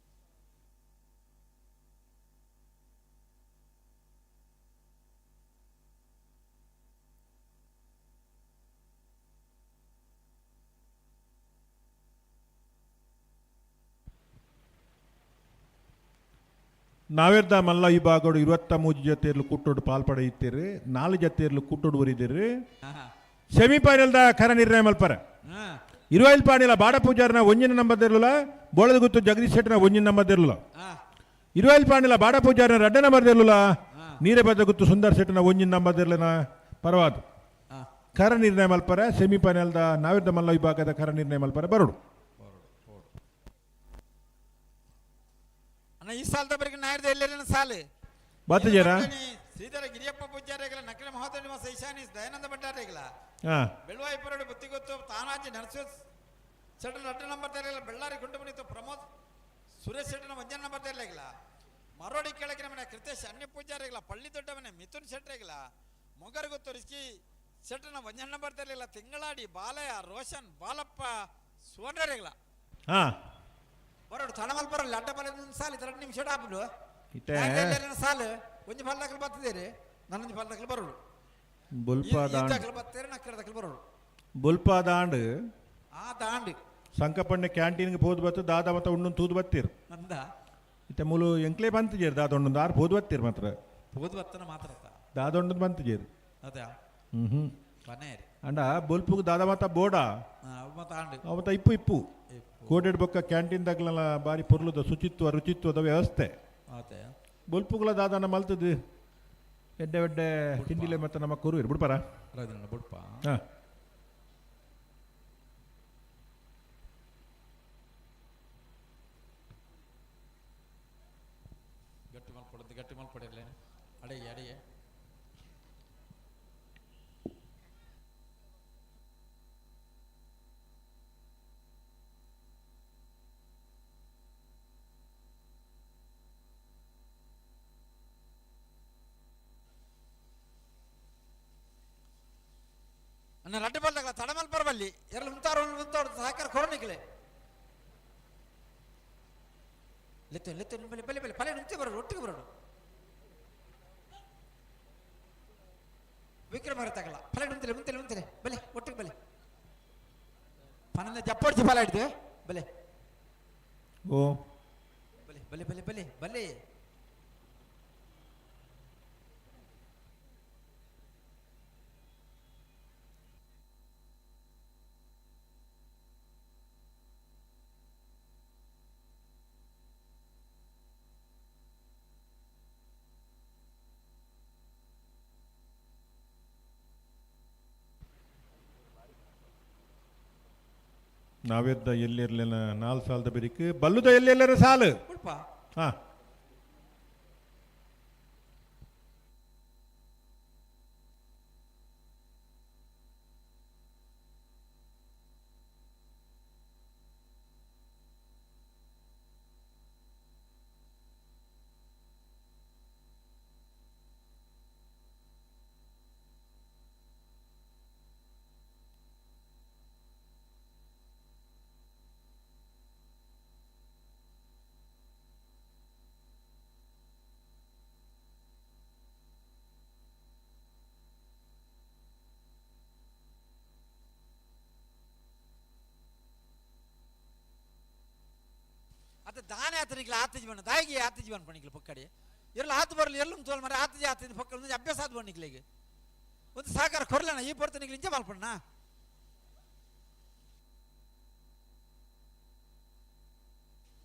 ನಾವೇರ್ದ ಮಲ್ಲ ವಿಭಾಗಡು 23 ಜೊತೆಯರ್ಲು ಕುಟ್ಟೋಡು ಪಾಲ್ಪಡೆಯುತ್ತೀರಿ 4 ಜೊತೆಯರ್ಲು ಕುಟ್ಟೋಡು ಬರಿದಿರಿ. ಸೆಮಿಫೈನಲ್ದ ಕರ ನಿರ್ಣಯ ಮಲ್ಪರ ಇರುವೈಲ್ ಪಾಣಿಲ ಬಾಡ ಪೂಜಾರನ ಒಂಜಿನ ನಂಬರ್ ಬೋಳದ ಗುತ್ತು ಜಗದೀಶ್ ಶೆಟ್ಟನ ಒಂಜಿನ ನಂಬರ್ ಇರಲಿಲ್ಲ. ಇರುವೈಲ್ ಪಾಣಿಲ ಬಾಡ ಪೂಜಾರನ ರಡ್ಡ ನಂಬರ್ ಇರಲಿಲ್ಲ. ನೀರಬದ್ದ ಗುತ್ತು ಸುಂದರ್ ಶೆಟ್ಟನ ಒಂಜಿನ ನಂಬರ್ ಇರಲಿಲ್ಲ ಪರವಾದು ಕರ ನಿರ್ಣಯ ಮಲ್ಪರ ಸೆಮಿಫೈನಲ್ದ ನಾವೇರ್ದ ಮಲ್ಲ ವಿಭಾಗದ ಕರ ನಿರ್ಣಯ ಮಲ್ಪರ ಬರೋಡು. ಅಣ್ಣ ಈ ಸಾಲದ ಬರಿಗೆ ನಾಯರ್ದ ಎಲ್ಲೆಲ್ಲ ಸಾಲು ಬಾತಜೇರ ಶ್ರೀಧರ ಗಿರಿಯಪ್ಪ ಪೂಜಾರಿಗಳ ನಕಲಿ ಮಹೋದಯ ನಿವಾಸ ಈಶಾನಿ ದಯಾನಂದ ಭಂಡಾರಿಗಳ ಬೆಳ್ವಾಯಿ ಪರಡು ಬುತ್ತಿಗೊತ್ತು ತಾನಾಜಿ ನರಸಿಂಹ ಶೆಟ್ಟನ ಅಡ್ಡ ನಂಬರ್ ತೆರಲಿಲ್ಲ. ಬೆಳ್ಳಾರಿ ಗುಂಡುಮನಿತು ಪ್ರಮೋದ್ ಸುರೇಶ್ ಶೆಟ್ಟನ ಒಂಜನ ನಂಬರ್ ತೆರಲಿಲ್ಲ. ಮರೋಡಿ ಕೆಳಗಿನ ಮನೆ ಕೃತೇಶ್ ಅನ್ಯ ಪೂಜಾರಿಗಳ ಪಳ್ಳಿ ದೊಡ್ಡ ಮನೆ ಮಿಥುನ್ ಶೆಟ್ಟರಿಗಳ ಮೊಗರಗೊತ್ತು ರಿಸ್ಕಿ ಶೆಟ್ಟನ ಒಂಜನ ನಂಬರ್ ತೆರಲಿಲ್ಲ. ತಿಂಗಳಾಡಿ ಬಾಲಯ್ಯ ರೋಷನ್ ಬಾಲಪ್ಪ ಸುವರ್ಣರಿಗಳ ಬರೋಡು ತಣಮಲ್ ಬರಲ್ಲ ಅಡ್ಡ ಬಲ ಸಾಲು 2 ನಿಮಿಷ ಆಪುಂಡು ಸಾಲು ಒಂಜಿ ಫಲ ದಾಖಲು ಬತ್ತಿದ್ದೀರಿ ನನ್ನೊಂಜಿ ಫಲ ದಾಖಲು ಬರೋಡು ದಾಖಲು ಬತ್ತೀರಿ ನಕ್ಕಡ ದಾಖಲು ಬರೋಡು ಬೊಲ್ಪ ದಾಂಡ್ ಆ ದಾಂಡ್ ಸಂಕಪಣ್ಣೆ ಕ್ಯಾಂಟೀನ್ಗೆ ಪೋದು ಬತ್ತು ದಾದ ಮತ್ತ ಉಣ್ಣು ತೂದು ಬತ್ತೀರು ಅಂದ ಇತ್ತೆ ಮೂಲು ಎಂಕ್ಲೇ ಬಂತು ಜೇರು ದಾದ ಉಣ್ಣು ಆರು ಪೋದು ಬತ್ತೀರು ಮಾತ್ರ ಪೋದು ಬತ್ತನ ಮಾತ್ರ ದಾದ ಉಣ್ಣು ಬಂತು ಜೇರು ಅದೇ ಹ್ಞೂ ಹ್ಞೂ ಅಂಡ ಬೊಲ್ಪುಗು ದಾದ ಮಾತ ಬೋಡ ಅವತ್ತ ಇಪ್ಪು ಇಪ್ಪು ಕೋಡೆಡ್ ಬೊಕ್ಕ ಕ್ಯಾಂಟೀನ್ ದಗ್ಲಲ ಬಾರಿ ಪೊರ್ಲುದ ಶುಚಿತ್ವ ರುಚಿತ್ವದ ವ್ಯವಸ್ಥೆ ಬೊಲ್ಪುಗುಲ ದಾದನ ಮಲ್ತದು ಎಡ್ಡೆ ಎಡ್ಡೆ ತಿಂಡಿಲೆ ಮತ್ತೆ ನಮ್ಮ ಕೊರು ಬಿಡ್ಪಾರ ಬುಡ್ಪ. ಹಾಂ ಗಟ್ಟಿ ಮಲ್ಪಡದು ಗಟ್ಟಿ ಮಲ್ಪಡಿರ್ಲೆ ಅಡಿಗೆ ಅಡಿಗೆ ಅನ್ನ ರಡ್ಡು ಬಲ್ದಾಗಲ ತಡಮಲ್ ಪರವಲ್ಲಿ ಎರಲು ಉಂತಾರು ಉಂತಾರು ಸಹಕಾರ ಕೊರಣಿಕಲೆ ಲೆತ್ತು ಲೆತ್ತು ಬಲೆ ಬಲೆ ಬಲೆ ಪಲೆ ನುಂಚೆ ಬರೋಡು ಒಟ್ಟಿಗೆ ಬರೋಡು ವಿಕ್ರಮ ತಗಲ ಪಲೆ ನುಂತಲೆ ಮುಂತಲೆ ಮುಂತಲೆ ಬಲೆ ಒಟ್ಟಿಗೆ ಬಲೆ ಪನಂದ ಜಪ್ಪೊಡ್ಚಿ ಫಲ ಹಿಡ್ದು ಬಲೆ ಓ ಬಲೆ ಬಲೆ ಬಲೆ ಬಲೆ ಬಲೆ ನಾವೆದ್ದ ಎಲ್ಲಿರ್ಲಿಲ್ಲ ನಾಲ್ ಸಾಲದ ಬಿರಿಕ್ ಬಲ್ಲುದ ಎಲ್ಲೆಲ್ಲರ ಸಾಲು. ಹಾ ಅದು ದಾನೆ ಆತನಿಗೆ ಆತ ಜೀವನ ದಾಯಿಗೆ ಆತ ಜೀವನ ಪಣಿಗ್ಲ ಪಕ್ಕಡೆ ಎಲ್ಲ ಆತ ಬರಲಿ ಎಲ್ಲೂ ತೋಲ್ ಮರ ಆತ ಆತ ಪಕ್ಕ ಒಂದು ಅಭ್ಯಾಸ ಆದ ಬಣ್ಣಿಗ್ಲಿಗೆ ಒಂದು ಸಹಕಾರ ಕೊರ್ಲಣ್ಣ ಈ ಪೊರ್ತನಿಗೆ ಇಂಚ ಮಲ್ಪಣ್ಣ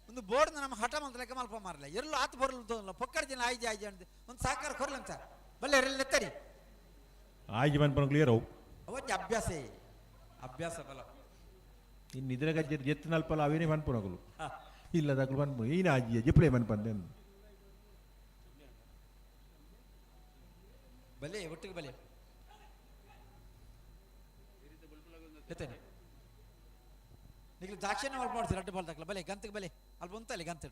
ಒಂದು ಬೋರ್ಡ್ ನಮ್ಮ ಹಠ ಮಂತ್ರ ಲೆಕ್ಕ ಮಲ್ಪ ಮಾರಲ್ಲ ಎಲ್ಲೂ ಆತ ಬರಲು ತೋಲ್ಲ ಪಕ್ಕಡ ಜನ ಆಯ್ಜಿ ಆಯ್ಜಿ ಅಂತ ಒಂದು ಸಹಕಾರ ಕೊರ್ಲಂತ ಸರ್ ಬಲ್ಲೆ ಎಲ್ಲಿ ಎತ್ತರಿ ಆಯ್ಜಿ ಮನ್ಪನ ಕ್ಲಿಯರ್ ಅವು ಅವತ್ತು ಅಭ್ಯಾಸ ಅಭ್ಯಾಸ ಬಲ ಇನ್ನು ಇದ್ರ ಗಜ್ಜೆ ಜೆತ್ತಿನಲ್ಪಲ್ಲ ಅವೇನೇ ಮನ್ಪನಗಲು ಇಲ್ಲ ದಗ್ಲು ಮನ್ಪು ಈನ ಆಜಿ ಜಿಪ್ಲೆ ಮನ್ಪಂದೆ ಬಲೆ ಒಟ್ಟಿಗೆ ಬಲೆ ಎತ್ತೇನೆ ನಿಗ್ಲು ದಾಕ್ಷಿಣ್ಯ ಮಲ್ಪ ಮಾಡ್ತೀರಿ ಅಡ್ಡ ಬಾಲ್ ಬಲೆ ಗಂತಕ್ಕೆ ಬಲೆ ಅಲ್ಲಿ ಬಂತಲ್ಲಿ ಗಂತ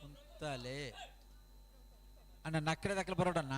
ಉಂತಲೆ ಅಣ್ಣ ನಕ್ಕರೆ ದಾಖಲೆ ಬರೋಡಣ್ಣ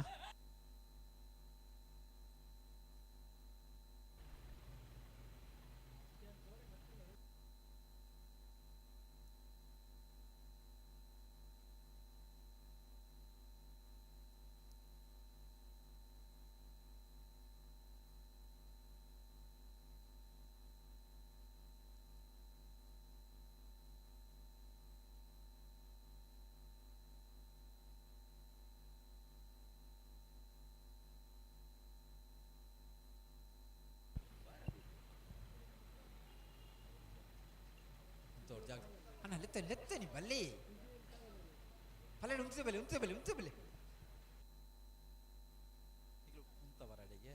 ಅಣ್ಣ ಲೆತ್ತ ಲೆತ್ತನಿ ಬಲ್ಲಿ ಪಲ್ಲೆ ಉಂಚೆ ಬಲೆ ಉಂಚೆ ಬಲೆ ಉಂಚೆ ಬಲೆ ಉಂತವರ ಅಡಿಗೆ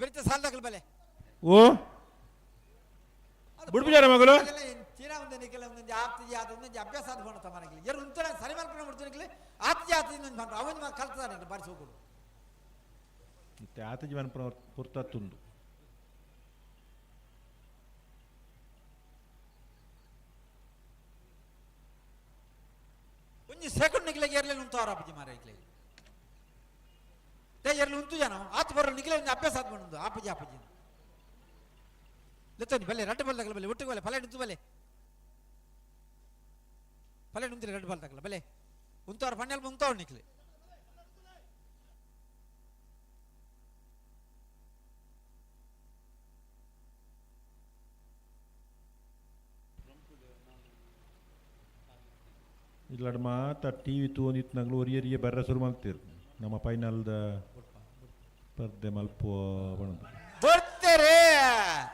ಬೆರಿತ ಸಾಲದಾಗಲ್ ಬಲೆ. ಓ ಬುಡ್ಬಿಜಾರ ಮಗಳು. ತೀರಾ ಒಂದು ನಿಖಲ ಒಂದೊಂದು ಆಪ್ತಿ ಜಾತ ಒಂದೊಂದು ಅಭ್ಯಾಸ ಆದ ಹೋಣ ತಮ್ಮನಿಗೆ ಎರು ಉಂತರ ಸರಿ ಮಾಡ್ಕೊಂಡು ಬಿಡ್ತೀನಿ ಆತ ಜಾತಿ ಇನ್ನೊಂದು ಮಾಡ್ರು ಅವನ್ ಕಲ್ತಾನೆ ಬಾರಿಸಿ ಹೋಗುಡು. ಇತ್ತೆ ಆತ ಜೀವನ ಪುರ್ತ ತುಂಡು. ಒಂಜಿ ಸೆಕೆಂಡ್ ನಿಖಲ ಏರ್ಲೆ ಉಂತಾರ ಅಪ್ಪಜಿ ಮಾರ ಇಕ್ಲೆ ತೇ ಎರ್ಲು ಉಂತು ಜನ ಆತ ಬರೋ ನಿಖಲ ಒಂದು ಅಭ್ಯಾಸ ಆದ ಬಂದು ಆಪಜಿ ಆಪಜಿ ಲೆತ್ತನಿ ಬಲ್ಲೆ ರಡ್ಡು ಬಲ್ ತಗಲ ಬಲ್ಲೆ ಒಟ್ಟಿಗೆ ಬಲ್ಲೆ ಫಲ ಉಂತು ಬಲ್ಲೆ ಫಲ ಉಂತಿಲ್ಲ ರಡ್ಡು ಬಲ್ ತಗಲ ಬಲ್ಲೆ ಉಂತವ್ರ ಪಣ್ಣೆಲ್ ಉಂತವ್ರು ನಿಕ್ಲೆ. ಇಲ್ಲಡ್ ಮಾತ ಟಿ ವಿ ತೂವೊಂದಿತ್ನಾಗ್ಲು ಒರಿಯರಿಯೇ ಬರ್ರ ಶುರು ಮಲ್ತೀರು ನಮ್ಮ ಫೈನಲ್ದ ಪರ್ದೆ ಮಲ್ಪುವ ಪಣದು. ಬರ್ತಾರೆ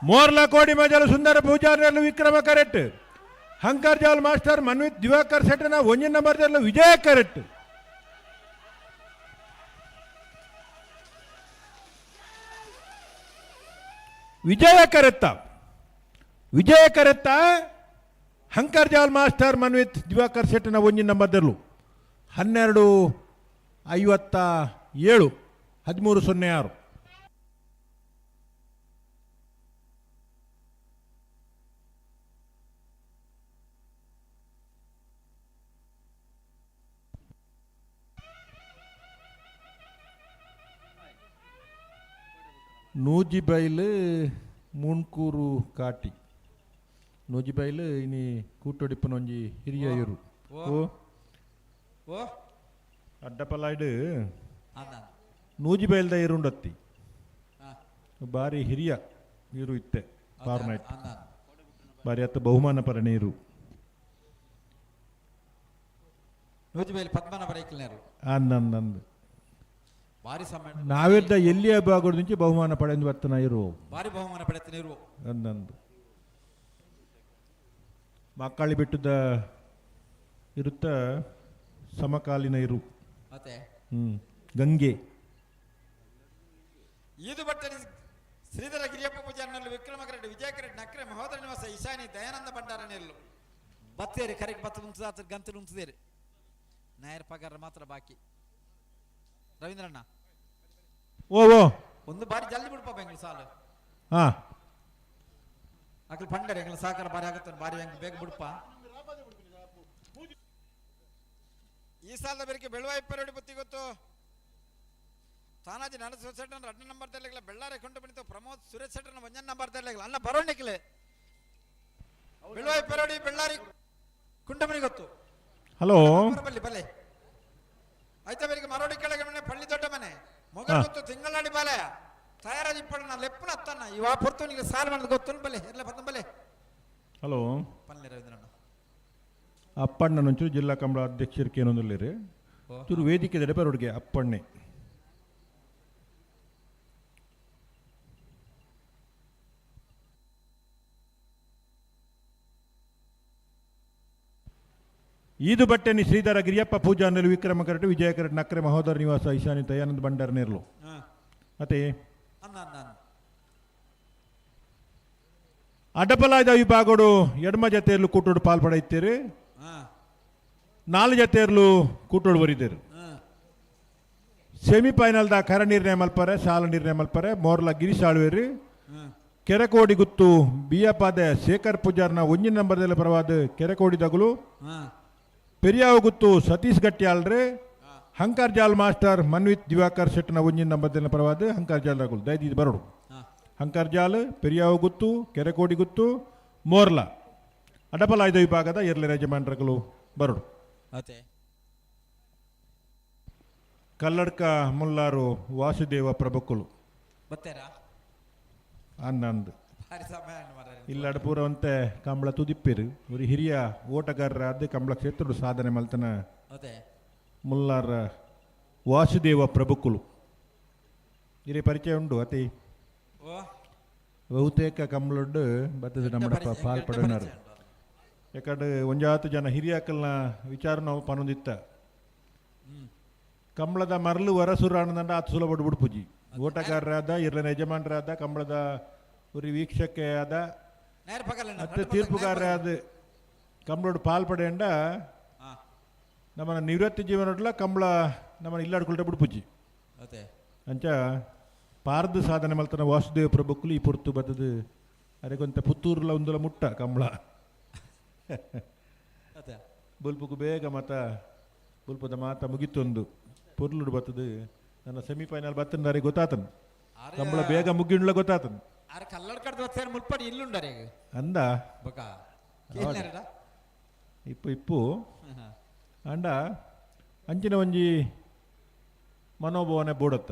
ಮೋರ್ಲ ಕೋಡಿ ಮಜಲು ಸುಂದರ ಪೂಜಾರಿಯಲ್ಲೂ ವಿಕ್ರಮ ಕರೆಕ್ಟ್ ಹಂಕರ್ ಜಾಲ್ ಮಾಸ್ಟರ್ ಮನ್ವಿತ್ ದಿವಾಕರ್ ಶೆಟ್ಟನ ಒಂಜಿನ ನಂಬರ್ ವಿಜಯ ಕರೆಕ್ಟ್. ವಿಜಯ ಕರೆತ್ತ ವಿಜಯ ಕರೆತ್ತ ಹಂಕರ್ ಜಾಲ್ ಮಾಸ್ಟರ್ ಮನ್ವಿತ್ ದಿವಾಕರ್ ಶೆಟ್ಟನ ಒಂಜಿನ ನಂಬರ್ದಲ್ಲೂ 12:57 13:06. ನೂಜಿಬೈಲು ಮುಣ್ಕೂರು ಕಾಟಿ ನೂಜಿಬೈಲು ಇನಿ ಕೂಟೊಡಿಪ್ಪನೊಂಜಿ ಹಿರಿಯ ಇರು. ಓ ಓ ಅಡ್ಡಪಲಾಯ್ಡು ನೂಜಿಬೈಲ್ದ ಇರುಂಡತ್ತಿ ಬಾರಿ ಹಿರಿಯ ಇರು ಇತ್ತೆ ಪಾರ್ನೈಟ್ ಬಾರಿ ಅತ್ತ ಬಹುಮಾನ ಪರ ನೀರು ನೂಜಿಬೈಲ್ ಪದ್ಮನಾಭ ರೈಕಲ್ನೇರು ಅಂದಂದು ಬಾರಿ ಸಮಯ ನಾವೆದ್ದ ಎಲ್ಲಿಯ ಭಾಗದ నుంచి ಬಹುಮಾನ ಪಡೆದು ಬರ್ತನ ಇರು ಬಾರಿ ಬಹುಮಾನ ಪಡೆತನ ಇರು ಅಂದಂದು ಮಕ್ಕಳಿ ಬಿಟ್ಟದ ಇರುತ್ತ ಸಮಕಾಲೀನ ಇರು. ಮತ್ತೆ ಗಂಗೆ ಇದು ಬಟ್ಟೆ ಶ್ರೀಧರ ಗಿರಿಯಪ್ಪ ಪೂಜಾರಿನಲ್ಲಿ ವಿಕ್ರಮ ಕರೆಡ್ಡಿ ವಿಜಯ ಕರೆಡ್ಡಿ ನಕ್ರೆ ಮಹೋದರ ನಿವಾಸ ಈಶಾನಿ ದಯಾನಂದ ಭಂಡಾರನೆಲ್ಲು ಬತ್ತೇರಿ ಕರೆಗೆ ಬತ್ತ ಉಂತದ ಗಂತಲು ಉಂತದೇರಿ ನಾಯರ್ ಪಗಾರ ಮಾತ್ರ ಬಾಕಿ. ರವೀಂದ್ರಣ್ಣ ಓ ಓ ಒಂದು ಬಾರಿ ಜಲ್ದಿ ಬಿಡ್ಪ ಬೆಂಗಳೂರು ಸಾಲು. ಹಾ ಅಕಲ್ ಪಂಡರೆ ಎಂಗ್ಲ ಸಹಕಾರ ಬಾರಿ ಆಗುತ್ತೆ ಬಾರಿ ಹೆಂಗ್ ಬೇಗ ಬಿಡ್ಪ. ಈ ಸಾಲದ ಬೇರೆ ಬೆಳುವಾಯಿ ಪರಡಿ ಬತ್ತಿ ಗೊತ್ತು ತಾನಾಜಿ ನರಸಿಂಹ ಶೆಟ್ಟನ ರಡ್ಡ ನಂಬರ್ ತರಲಿಲ್ಲ ಬೆಳ್ಳಾರೆ ಕೊಂಡು ಬಣಿತು ಪ್ರಮೋದ್ ಸುರೇಶ್ ಶೆಟ್ಟನ ಒಂಜನ್ ನಂಬರ್ ತರಲಿಲ್ಲ ಅನ್ನ ಬರೋಣಿಕ್ಲೆ ಬೆಳುವಾಯಿ ಪರಡಿ ಬೆಳ್ಳಾರಿ ಕುಂಟಮಣಿ ಗೊತ್ತು. ಹಲೋ ಬಲ್ಲಿ ಬಲ್ಲೆ ಆಯ್ತಾ ಬೇರೆ ಮರೋಡಿ ಕೆಳಗೆ ಮನೆ ಪಳ್ಳಿ ದೊಡ್ಡ ಮನೆ ಮೊಗಲ್ ಗೊತ್ತು ತಿಂಗಳಾಡಿ ಬಾಲೆ ತಯಾರಾಗಿ ಇಪ್ಪಣ ಲೆಪ್ಪನ ಅತ್ತನ್ನ ಇವಾ ಪೊರ್ತು ನಿಮಗೆ ಸಾಲ ಮಾಡೋದು ಗೊತ್ತು ಬಲ್ಲೆ ಎಲ್ಲ ಬಂದ ಬಲ್ಲೆ. ಹಲೋ ಪಲ್ಲೆ ರವೀಂದ್ರಣ್ಣ ಅಪ್ಪಣ್ಣನೊಂಚೂರು ಜಿಲ್ಲಾ ಕಂಬಳ ಅಧ್ಯಕ್ಷರಿಗೆ ಏನೊಂದಿಲ್ಲ ಚೂರು ವೇದಿಕೆ ದಡೆ ಬರೋಡ್ಗೆ ಅಪ್ಪಣ್ಣೆ ಈದು ಬಟ್ಟೆನಿ ಶ್ರೀಧರ ಗಿರಿಯಪ್ಪ ಪೂಜಾ ನೆಲು ವಿಕ್ರಮ ಕರಟು ವಿಜಯ ಕರಟು ನಕ್ರೆ ಮಹೋದರ ನಿವಾಸ ಈಶಾನಿ ದಯಾನಂದ ಭಂಡಾರ ನೇರ್ಲು. ಮತ್ತೆ ಅಡ್ಡಪಲಾಯ್ದ ವಿಭಾಗಡು ಎಡಮ ಜತೆಯಲ್ಲೂ ಕೂಟೋಡು ಪಾಲ್ಪಡೆಯುತ್ತೀರಿ, ನಾಲ್ಕು ಜತೆಯಲ್ಲೂ ಕೂಟೋಡು ಬರೀತೀರಿ. ಸೆಮಿಫೈನಲ್ದ ಕರ ನಿರ್ಣಯ ಮಲ್ಪರೆ ಸಾಲ ನಿರ್ಣಯ ಮಲ್ಪರೆ ಮೋರ್ಲ ಗಿರೀಶ್ ಆಳ್ವೇರಿ ಕೆರೆಕೋಡಿ ಗುತ್ತು ಬಿಯಪಾದೆ ಶೇಖರ್ ಪೂಜಾರ್ನ ಒಂಜಿನ ನಂಬರ್ದಲ್ಲಿ ಪರವಾದ ಕೆರೆಕೋಡಿ ದಗುಲು ಪೆರಿಯಾವ ಗುತ್ತು ಸತೀಶ್ ಗಟ್ಟಿಯಾಳ್ರೆ ಹಂಕಾರ್ ಜಾಲ್ ಮಾಸ್ಟರ್ ಮನ್ವಿತ್ ದಿವಾಕರ್ ಶೆಟ್ಟನ ಒಂಜಿನ ನಂಬರ್ದಲ್ಲಿ ಪರವಾದ ಹಂಕಾರ್ ಜಾಲ್ ರಗುಲ್ ದಯದೀದ್ ಬರೋಡು. ಹಂಕಾರ್ ಜಾಲ್ ಪೆರಿಯಾವ ಗುತ್ತು ಕೆರೆಕೋಡಿ ಗುತ್ತು ಮೋರ್ಲ ಅಡಪಲಾಯ್ದ ವಿಭಾಗದ ಎರ್ಲೆ ಯಜಮಾನ್ರಗಳು ಬರೋಡು. ಕಲ್ಲಡ್ಕ ಮುಲ್ಲಾರು ವಾಸುದೇವ ಪ್ರಭುಕುಲು ಅನ್ನಂದು ಇಲ್ಲ ಪೂರವಂತೆ ಕಂಬಳ ತುದಿಪ್ಪಿರು ഒരു ಹಿರಿಯ ಓಟಗಾರರಾದ ಕಂಬಳ ಕ್ಷೇತ್ರದ ಸಾಧನೆ ಮಲ್ತನ ಮುಲ್ಲಾರ ವಾಸುದೇವ ಪ್ರಭುಕುಲು ಹಿರಿಯ ಪರಿಚಯ ಉಂಡು ಅತಿ ಬಹುತೇಕ ಕಂಬಳೊಡ್ಡು ಬತ್ತದ ನಮ್ಮ ಪಾಲ್ಪಡನಾರು ಯಾಕಂದ್ರೆ ಒಂಜಾತು ಜನ ಹಿರಿಯಾಕಲ್ನ ವಿಚಾರ ನಾವು ಪನೊಂದಿತ್ತ ಕಂಬಳದ ಮರಳು ವರಸುರ ಅನ್ನದಂಡ ಆತು ಸುಲಭ ಬಿಡ್ಪುಜಿ. ಓಟಗಾರರಾದ ಇರ್ಲನ ಯಜಮಾನರಾದ ಕಂಬಳದ ಉರಿ ವೀಕ್ಷಕೆ ಆದ ಅತ್ತೆ ತೀರ್ಪುಗಾರರಾದ ಕಂಬಳೋಡು ಪಾಲ್ಪಡೆಂಡ ನಮ್ಮನ ನಿವೃತ್ತಿ ಜೀವನಡ್ಲ ಕಂಬಳ ನಮ್ಮನ ಇಲ್ಲಾಡ್ಕೊಳ್ಟ ಬಿಡ್ಪುಜ್ಜಿ. ಅಂಚ ಪಾರ್ದು ಸಾಧನೆ ಮಲ್ತನ ವಾಸುದೇವ ಪ್ರಭುಕ್ಕುಲು ಈ ಪೊರ್ತು ಬತ್ತದು ಅರೆಗೊಂತ ಪುತ್ತೂರ್ಲ ಒಂದುಲ ಮುಟ್ಟ ಕಂಬಳ ಬುಲ್ಪುಕು ಬೇಗ ಮತ ಬುಲ್ಪದ ಮಾತ ಮುಗಿತೊಂದು ಪೊರ್ಲುಡು ಬತ್ತದು ನನ್ನ ಸೆಮಿಫೈನಲ್ ಬತ್ತನ ಅರೆ ಗೊತ್ತಾತನು ಕಂಬಳ ಬೇಗ ಮುಗ್ಗಿಂಡ್ಲ ಗೊತ್ತಾತನು ಅಂದ ಇಪ್ಪು ಇಪ್ಪು ಅಂಡ ಅಂಚಿನ ಒಂಜಿ ಮನೋಭಾವನೆ ಬೋಡತ್ತ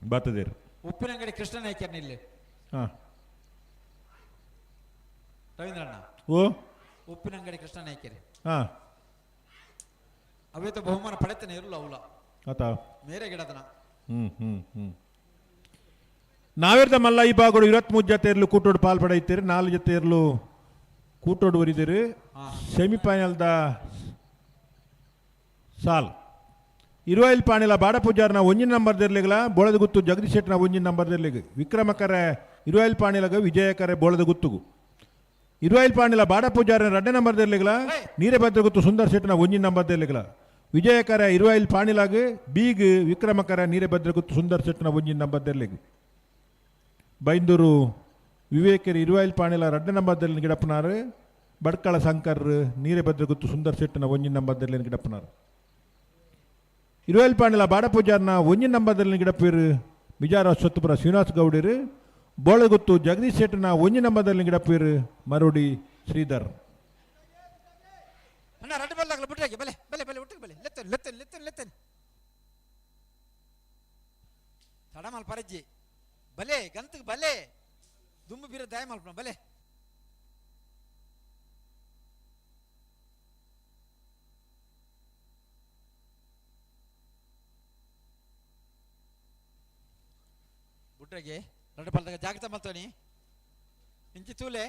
ಬತ್ತದೇರು ಉಪ್ಪಿನಂಗಡಿ ಕೃಷ್ಣ ನಾಯ್ಕರ್ ಇಲ್ಲಿ ಹಾಂ ರವೀಂದ್ರಣ್ಣ ಓ ಉಪ್ಪಿನಂಗಡಿ ಕೃಷ್ಣ ನಾಯ್ಕರ್ ಹಾಂ ಅವೇತ ಬಹುಮಾನ ಪಡೆತನೆ ಇರಲ್ಲ ಅವಲ ಆತ ಮೇರೆ ಗಿಡದನ ಹ್ಞೂ ಹ್ಞೂ ಹ್ಞೂ ನಾವಿರ್ದ ಮಲ್ಲ ಈ ಬಾಗೋಡು 23 ಜೊತೆ ಇರಲು ಕೂಟೋಡು ಪಾಲ್ಪಡೆಯುತ್ತೀರಿ, 4 ಜೊತೆ ಇರಲು ಕೂಟೋಡು ಬರಿದಿರಿ. ಸೆಮಿಫೈನಲ್ದ ಸಾಲ್ ಇರುವೈಲ್ ಪಾಣಿಲ ಬಾಡ ಪೂಜಾರ್ನ ಒಂಜಿನ ನಂಬರ್ ದಿರ್ಲಿಗಲ ಬೋಳದ ಗುತ್ತು ಜಗದೀಶ್ ಶೆಟ್ಟಿನ ಒಂಜಿನ ನಂಬರ್ ದಿರ್ಲಿಗ ವಿಕ್ರಮಕರೆ ಇರುವೈಲ್ ಪಾಣಿಲಗ ವಿಜಯಕರೆ ಬೋಳದ ಗುತ್ತುಗು ಇರುವೈಲ್ ಪಾಣಿಲ ಬಾಡ ಪೂಜಾರ್ನ 2 ನಂಬರ್ ದಿರ್ಲಿಗಲ ನೀರಭದ್ರ ಗುತ್ತು ಸುಂದರ್ ಶೆಟ್ಟಿನ ಒಂಜಿನ ನಂಬರ್ ದಿರ್ಲಿಗಲ ವಿಜಯಕರೆ ಇರುವೈಲ್ ಪಾಣಿಲಾಗ ಬೀಗ್ ವಿಕ್ರಮಕರೆ ನೀರಭದ್ರ ಗುತ್ತು ಸುಂದರ್ ಶೆಟ್ಟಿನ ಒಂಜಿನ ನಂಬರ್ ದಿರ್ಲಿಗ ಬೈಂದೂರು ವಿವೇಕರ್ ಇರುವೈಲ್ ಪಾಣಿಲ 2 ನಂಬರ್ ದಿರ್ಲಿನ ಗಿಡಪ್ಪನಾರು ಬಡ್ಕಳ ಶಂಕರ್ ನೀರಭದ್ರ ಗುತ್ತು ಸುಂದರ್ ಶೆಟ್ಟಿನ ಒಂಜಿನ ನಂಬರ್ ದಿರ್ಲಿನ ಗಿಡಪ್ಪನಾರು ಇರುವೈಲ್ ಪಾಣಿಲ ಬಾಡ ಪೂಜಾರ್ನ ಒಂಜಿನ ನಂಬರ್ದಲ್ಲಿ ಗಿಡಪ್ಪೀರು ಬಿಜಾರ ಸೊತ್ತುಪುರ ಶ್ರೀನಿವಾಸ್ ಗೌಡಿರು ಬೋಳಗುತ್ತು ಜಗದೀಶ್ ಶೆಟ್ಟಿನ ಒಂಜಿನ ನಂಬರ್ದಲ್ಲಿ ಗಿಡಪ್ಪೀರು ಮರುಡಿ ಶ್ರೀಧರ್. ಅಣ್ಣ ರಡ್ಡು ಬಲ್ಲಾಗಲ ಬಿಟ್ರಾಗೆ ಬಲೆ ಬಲೆ ಬಲೆ ಒಟ್ಟಿಗೆ ಬಲೆ ಲೆತ್ತನ್ ಲೆತ್ತನ್ ಲೆತ್ತನ್ ಲೆತ್ತನ್ ತಡಮಲ್ ಪರಜ್ಜಿ ಬಲೆ ಗಂತಕ್ಕೆ ಬಲೆ ದುಂಬು ಬೀರ ದಯ ಮಲ್ಪನ ಬಲೆ ಬುಟ್ರಾಗೆ ರಡ್ಡು ಪಲ್ದಾಗ ಜಾಗ್ರತೆ ಮಲ್ತೋನಿ ಇಂಚಿ ತೂಲೆ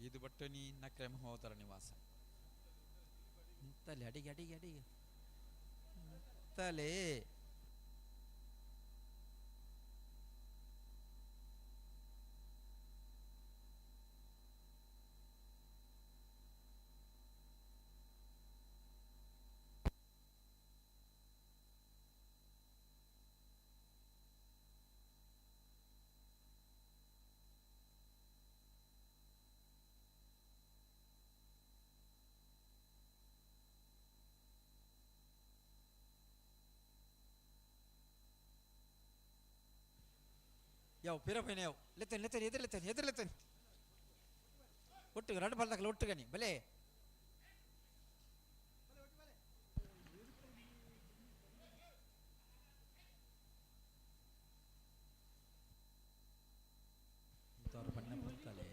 ಇದು ಬಟ್ಟನಿ ನಕ್ರೆ ಮಹೋದರ ನಿವಾಸ ತಲೆ ಅಡಿಗೆ ಅಡಿಗೆ ಅಡಿಗೆ ತಲೆ ಯಾವ ಪಿರಪೈನ ಯಾವ ಲೆತ್ತನ್ ಲೆತ್ತನ್ ಎದುರು ಲೆತ್ತನ್ ಎದುರು ಲೆತ್ತನ್ ಒಟ್ಟಿಗೆ ರಡ್ಡು ಬಲ್ದಾಗಲ ಒಟ್ಟುಗನಿ ಬಲೆ ಬಣ್ಣ ಬಂತಲೆ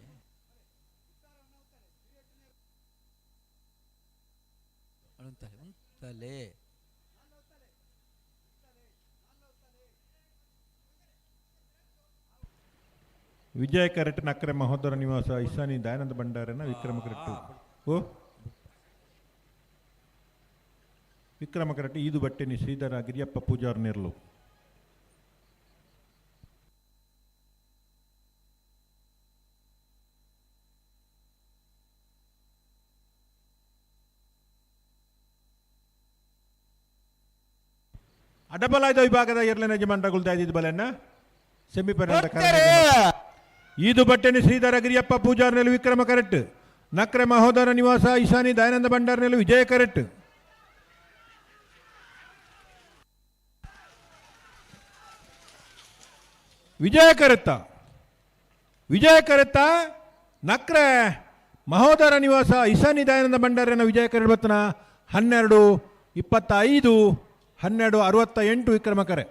ಉಂತಲೆ ಉಂತಲೆ ವಿಜಯ ಕರೆಟ್ ನಕ್ರೆ ಮಹೋದರ ನಿವಾಸ ಇಸಾನಿ ದಯಾನಂದ ಭಂಡಾರನ ವಿಕ್ರಮ ಕರೆಕ್ಟು ಓ ವಿಕ್ರಮ ಕರೆಕ್ಟ್ ಈದು ಬಟ್ಟೆನಿ ಶ್ರೀಧರ ಗಿರಿಯಪ್ಪ ಪೂಜಾರ್ ನೆರ್ಲು. ಅಡಬಲಾಯ್ದ ವಿಭಾಗದ ಎರಡನೇ ಯಜಮಾನರುಗಳು ದಾಯಿದ ಬಲನ್ನ ಸೆಮಿಫೈನಲ್ ಈದು ಬಟ್ಟೆನಿ ಶ್ರೀಧರ ಗಿರಿಯಪ್ಪ ಪೂಜಾರ್ನೆಲು ವಿಕ್ರಮ ಕರೆಕ್ಟ್ ನಕ್ರೆ ಮಹೋದರ ನಿವಾಸ ಈಶಾನಿ ದಯಾನಂದ ಭಂಡಾರ್ನೆಲು ವಿಜಯ ಕರೆಕ್ಟ್. ವಿಜಯ ಕರೆತ್ತ ವಿಜಯ ಕರೆತ್ತ ನಕ್ರೆ ಮಹೋದರ ನಿವಾಸ ಈಶಾನಿ ದಯಾನಂದ ಭಂಡಾರನ ವಿಜಯ ಕರೆಕ್ಟ್ ಬತ್ತನ 12:25 12:68 ವಿಕ್ರಮ ಕರೆ.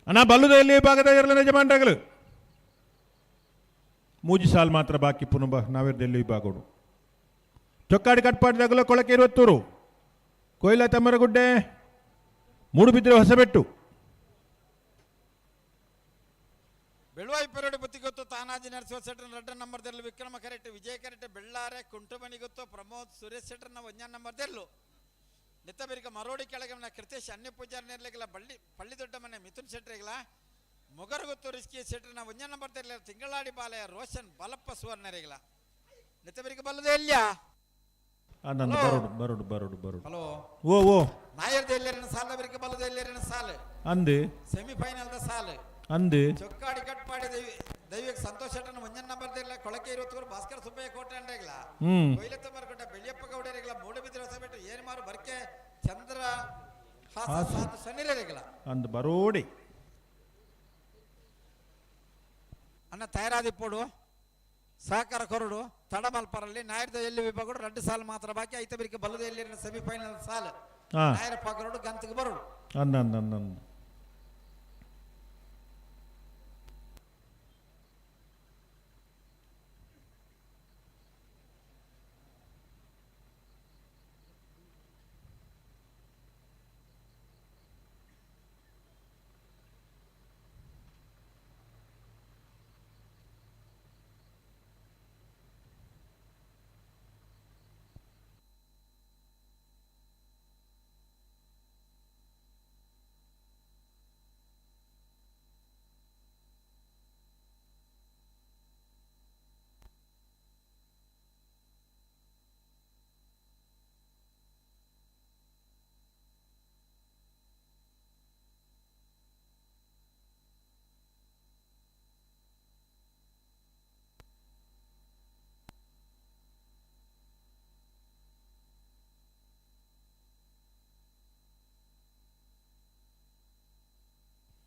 ಅಣ್ಣ ಬಲ್ಲುದ ಎಲ್ಲಿ ವಿಭಾಗದ ಎರಡನೇ ಯಜಮಾನರಾಗಲು ಮೂಜಿ ಸಾಲ್ ಮಾತ್ರ ಬಾಕಿ ಪುನಃ ನಾವೇರ್ದೆಲ್ಲಿ ವಿಭಾಗಡು. ಚೊಕ್ಕಾಡಿ ಕಟ್ಪಾಡಿದಾಗಲ ಕೊಳಕೆ ಇರುವತ್ತೂರು, ಕೊಯ್ಲ ತಮ್ಮರಗುಡ್ಡೆ, ಮೂಡುಬಿದ್ರೆ ಹೊಸಬೆಟ್ಟು. ಬೆಳುವಾಯಿ ಪೆರಡು ಬುತ್ತಿಗೊತ್ತು ತಾನಾಜಿ ನರಸಿಂಹ ಶೆಟ್ಟರ್ ರಡ್ಡ ನಂಬರ್ ದೆಲ್ಲು ವಿಕ್ರಮ ಕರೆಕ್ಟ್ ವಿಜಯ ಕರೆಕ್ಟ್ ಬೆಳ್ಳಾರೆ ಕುಂಟುಮನಿ ಗೊತ್ತು ಪ್ರಮೋದ್ ಸುರೇಶ್ ಶೆಟ್ಟರ್ನ ಒಂಜಾನ್ ನಂಬರ್ ದೆಲ್ಲು. ನಿತ್ತಬೆರಿಕ ಮರೋಡಿ ಕೆಳಗೆ ಕೃತೇಶ್ ಅನ್ಯ ಪೂಜಾರಿ ನೇರ್ಲೆಗಿಲ್ಲ ಬಳ್ಳಿ ಪಳ್ಳಿ ದೊಡ್ಡ ಮನೆ ಮಿಥುನ್ ಶೆಟ್ಟರಿಗಿಲ್ಲ ಮೊಗರುಗೊತ್ತು ರಿಸ್ಕಿ ಶೆಟ್ಟರ್ನ ಒಂಜಾನ್ ನಂಬರ್ ತೆರಲಿಲ್ಲ ತಿಂಗಳಾಡಿ ಬಾಲಯ ರೋಷನ್ ಬಲಪ್ಪ ಸುವರ್ಣರಿಗಿಲ್ಲ. ನಿತ್ತಬೆರಿಕ ಬಲ್ಲದೆ ಎಲ್ಲಿಯಾ? ನಂದು ಬರೋಡು ಬರೋಡು ಬರೋಡು ಬರೋಡು. ಹಲೋ. ಓ ಓ ನಾಯರ್ದ ಎಲ್ಲರಿನ ಸಾಲ ಬೆರಿಕ ಬಲ್ಲದ ಎಲ್ಲರಿನ ಸಾಲು. ಅಂದು ಸೆಮಿಫೈನಲ್ the ಸಾಲು. ಅಂದು ಚೊಕ್ಕಾಡಿ ಕಟ್ಪಾಡಿ ದೈವ ದೈವಿಕ ಸಂತೋಷ್ ಶೆಟ್ಟರ್ನ ಒಂಜನ್ ನಂಬರ್ ತೆರಲಿಲ್ಲ ಕೊಳಕೆ ಇರುವತ್ತೂರು ಭಾಸ್ಕರ ಸುಬ್ಬಯ್ಯ ಕೋಟೆ ಅಂಡಾಗಿಲ್ಲ ಕೊಯ್ಲತ್ತ ಮರಕೊಂಡ ಬೆಳ್ಳಿಯಪ್ಪ ಗೌಡರಿಗಿಲ್ಲ ಮೂಡಬಿದ್ರೆ ಹೊಸಬೆಟ್ಟು ಏನ್ಮಾರು ಬರ್ಕೆ ಚಂದ್ರ ಸನ್ನಿರಗಿಲ್ಲ. ಅಂದು ಬರೋಡಿ. ಅನ್ನ ತಯಾರಾದಿಪ್ಪೋಡು ಸಹಕಾರ ಕೊರಡು ತಡಮಲ್ಪರಲ್ಲಿ ನಾಯರ್ದ ಎಲ್ಲಿ ವಿಭಾಗಡು 2 ಸಾಲು ಮಾತ್ರ ಬಾಕಿ ಐತ ಬಿರಿಕೆ ಬಲ್ಲದ ಎಲ್ಲಿ ಸೆಮಿಫೈನಲ್ ಸಾಲು ನಾಯರ ಪಾಕರೋಡು ಗಂತಿಗೆ ಬರೋಡು. ಅಂದ ಅಂದ ಅಂದ ಅಂದ.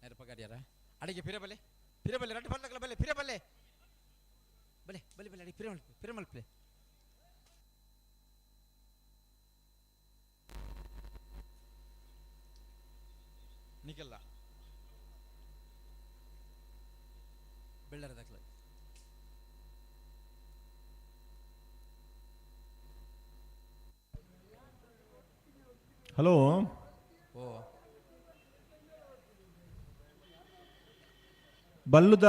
ನೆನಪಗಾಡ್ಯಾರ ಅಡಿಗೆ ಪಿರಬಲೆ ಪಿರಬಲೆ ರಡ್ಡು ಪಲ್ಲಕಲ ಬಲೆ ಪಿರಬಲೆ ಬಲೆ ಬಲೆ ಬಲೆ ಅಡಿಗೆ ಪಿರಮಲ್ ಪಿರಮಲ್ಪಲೆ ನಿಕಲ್ಲ ಬೆಳ್ಳರ ದಾಖಲೆ. ಹಲೋ. ಓ ಬಲ್ಲುದ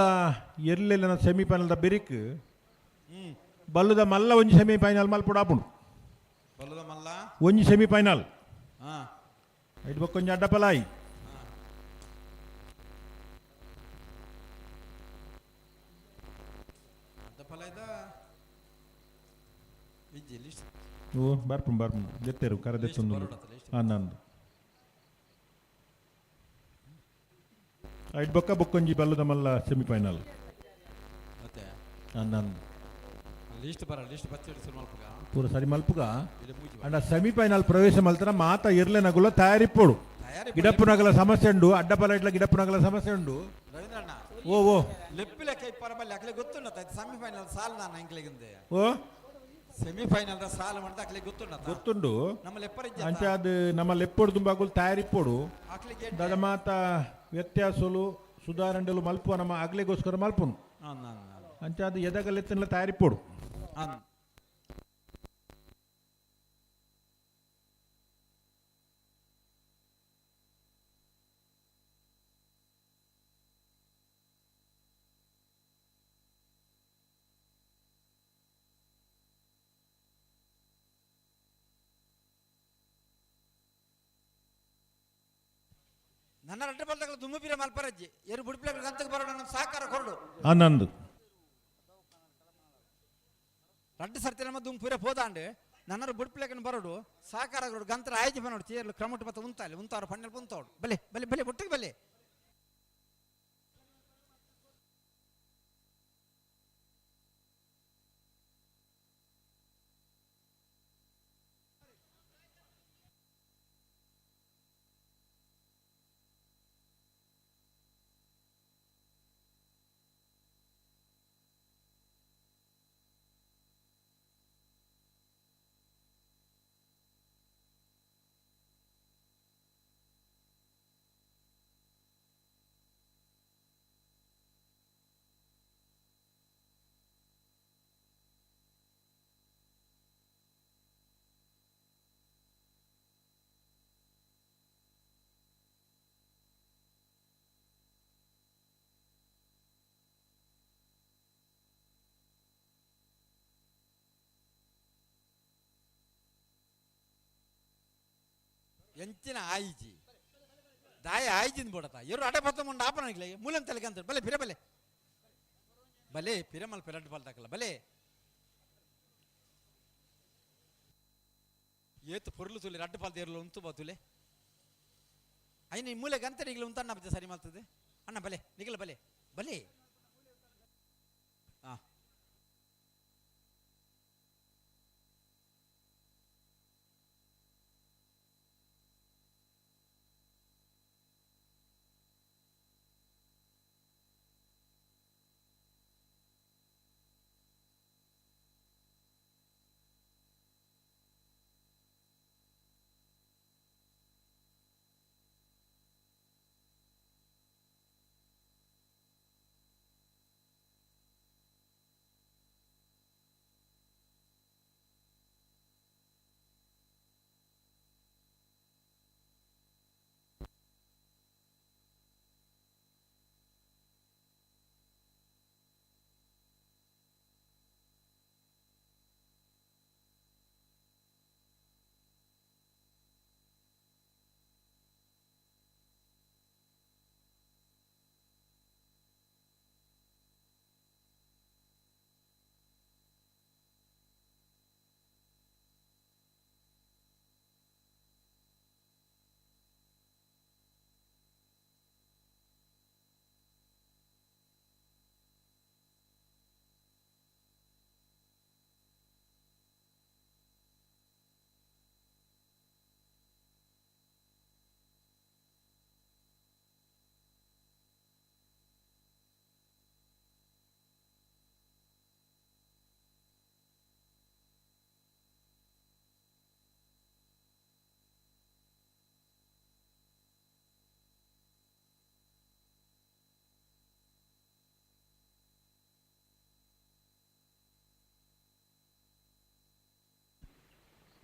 ಎರ್ಲೆಲ್ಲ ಸೆಮಿಫೈನಲ್ದ ಬಿರಿಕ್ ಬಲ್ಲುದ ಮಲ್ಲ ಒಂಜಿ ಸೆಮಿಫೈನಲ್ ಮಲ್ಪುಡು ಆಪುಂಡು. ಬಲ್ಲುದ ಮಲ್ಲ ಒಂಜಿ ಸೆಮಿಫೈನಲ್ ಐಟ್ ಬೊಕ್ಕ ಒಂಜಿ ಅಡ್ಡಪಲಾಯಿ. ಅಡ್ಡಪಲಾಯ್ದ ಇಜ್ಜಿ ಲಿಸ್ಟ್. ಓ ಬರ್ಪುಂಡು ಬರ್ಪುಂಡು ಜೆತ್ತೇರು ಕರ ದೆತ್ತೊಂದು ಅಂದು ಐಟ್ ಬೊಕ್ಕ ಬೊಕ್ಕೊಂಜಿ ಬಲ್ಲುದ ಮಲ್ಲ ಸೆಮಿಫೈನಲ್. ಮತ್ತೆ ಅಂದು ಲಿಸ್ಟ್ ಬರ ಲಿಸ್ಟ್ ಬತ್ತಿ ಶುರು ಮಲ್ಪುಗ ಪೂರ ಸರಿ ಮಲ್ಪುಗ ಅಂಡ ಸೆಮಿಫೈನಲ್ ಪ್ರವೇಶ ಮಲ್ತರ ಮಾತ ಇರ್ಲೆ ನಗುಲ ತಯಾರಿಪ್ಪೋಡು. ಗಿಡಪ್ಪು ನಗಲ ಸಮಸ್ಯೆ ಉಂಡು ಅಡ್ಡಪಲ ಇಟ್ಲ ಗಿಡಪ್ಪು ನಗಲ ಸಮಸ್ಯೆ ಉಂಡು. ರವೀಂದ್ರಣ್ಣ ಓ ಓ ಲೆಪ್ಪಿ ಲೆಕ್ಕ ಇಪ್ಪರ ಬಲ್ಲಿ ಅಕ್ಲೆ ಗೊತ್ತುಂಡ ಸೆಮಿಫೈನಲ್ ಸಾಲ್ ನಾನು ಅಂಕ್ಲೆಗಿಂದೆ. ಓ ಸೆಮಿಫೈನಲ್ the ಸಾಲ್ ಮಾಡ್ದ ಅಕ್ಲೆ ಗೊತ್ತುಂಡ ಗೊತ್ತುಂಡು ನಮ್ಮ ಲೆಪ್ಪರ ಅಂಚ ಅದು ನಮ್ಮ ಲೆಪ್ಪೋಡು ತುಂಬಾಗುಲು ತಯಾರಿಪ್ಪೋಡು. ದದ ಮಾತ ವ್ಯತ್ಯಾಸಲು ಸುಧಾರಣೆಲು ಮಲ್ಪು ನಮ್ಮ ಆಗ್ಲಿಗೋಸ್ಕರ ಮಲ್ಪುನು. ಅಂಚ ಅದು ಎದಗಲೆತ್ತನ್ಲ ತಯಾರಿಪ್ಪೋಡು. ನನ್ನ ರಡ್ಡ ಬಲ್ದಗಳ ದುಮ್ಮು ಬೀರ ಮಲ್ಪರಜ್ಜಿ ಏರು ಬುಡ್ಪಿಲ ಗಂತಕ್ಕೆ ಬರೋಣ ನಮ್ಮ ಸಹಕಾರ ಕೊರಡು. ಆನಂದ್ ರಡ್ಡು ಸರ್ತಿ ನಮ್ಮ ದುಮ್ಮು ಪೂರ ಪೋದಾಂಡು ನನ್ನರು ಬುಡ್ಪಿಲಕನ ಬರೋಡು ಸಹಕಾರ ಕೊರಡು ಗಂತರ ಆಯ್ತು ಬನ್ನೋಡು ಚೇರ್ಲು ಕ್ರಮಟ್ಟು ಮತ್ತೆ ಉಂತಾಲಿ ಉಂತಾರು ಪಣ್ಣೆಲ್ ಉಂತಾವಡು ಬಲೆ ಬಲೆ ಬಲೆ ಬುಟ್ಟಿಗೆ ಬಲೆ. ಎಂಚಿನ ಆಯಿಜಿ ದಾಯ ಆಯಿಜಿನ ಬೋಡತ ಎರು ಅಡೆ ಪತ್ತ ಮುಂಡ ಆಪನ ಮೂಲಂ ತಲೆಗೆ ಅಂತ ಬಲೆ ಪಿರ ಬಲೆ ಬಲೆ ಪಿರಮಲ್ ಪೆರಡ್ ಬಾಲ್ ಬಲೆ ಏತು ಪೊರ್ಲು ತುಲೆ ರಡ್ಡು ಪಾಲ್ ತೇರ್ಲು ಉಂತು ಬಾತುಲೆ ಅಯ್ಯ ನೀ ಮೂಲೆ ಗಂತ ನಿಗ್ಲು ಉಂತ ಅಣ್ಣ ಸರಿ ಮಾಡ್ತದೆ ಅಣ್ಣ ಬಲೆ ನಿಗಲ ಬಲೆ ಬಲೆ ಆ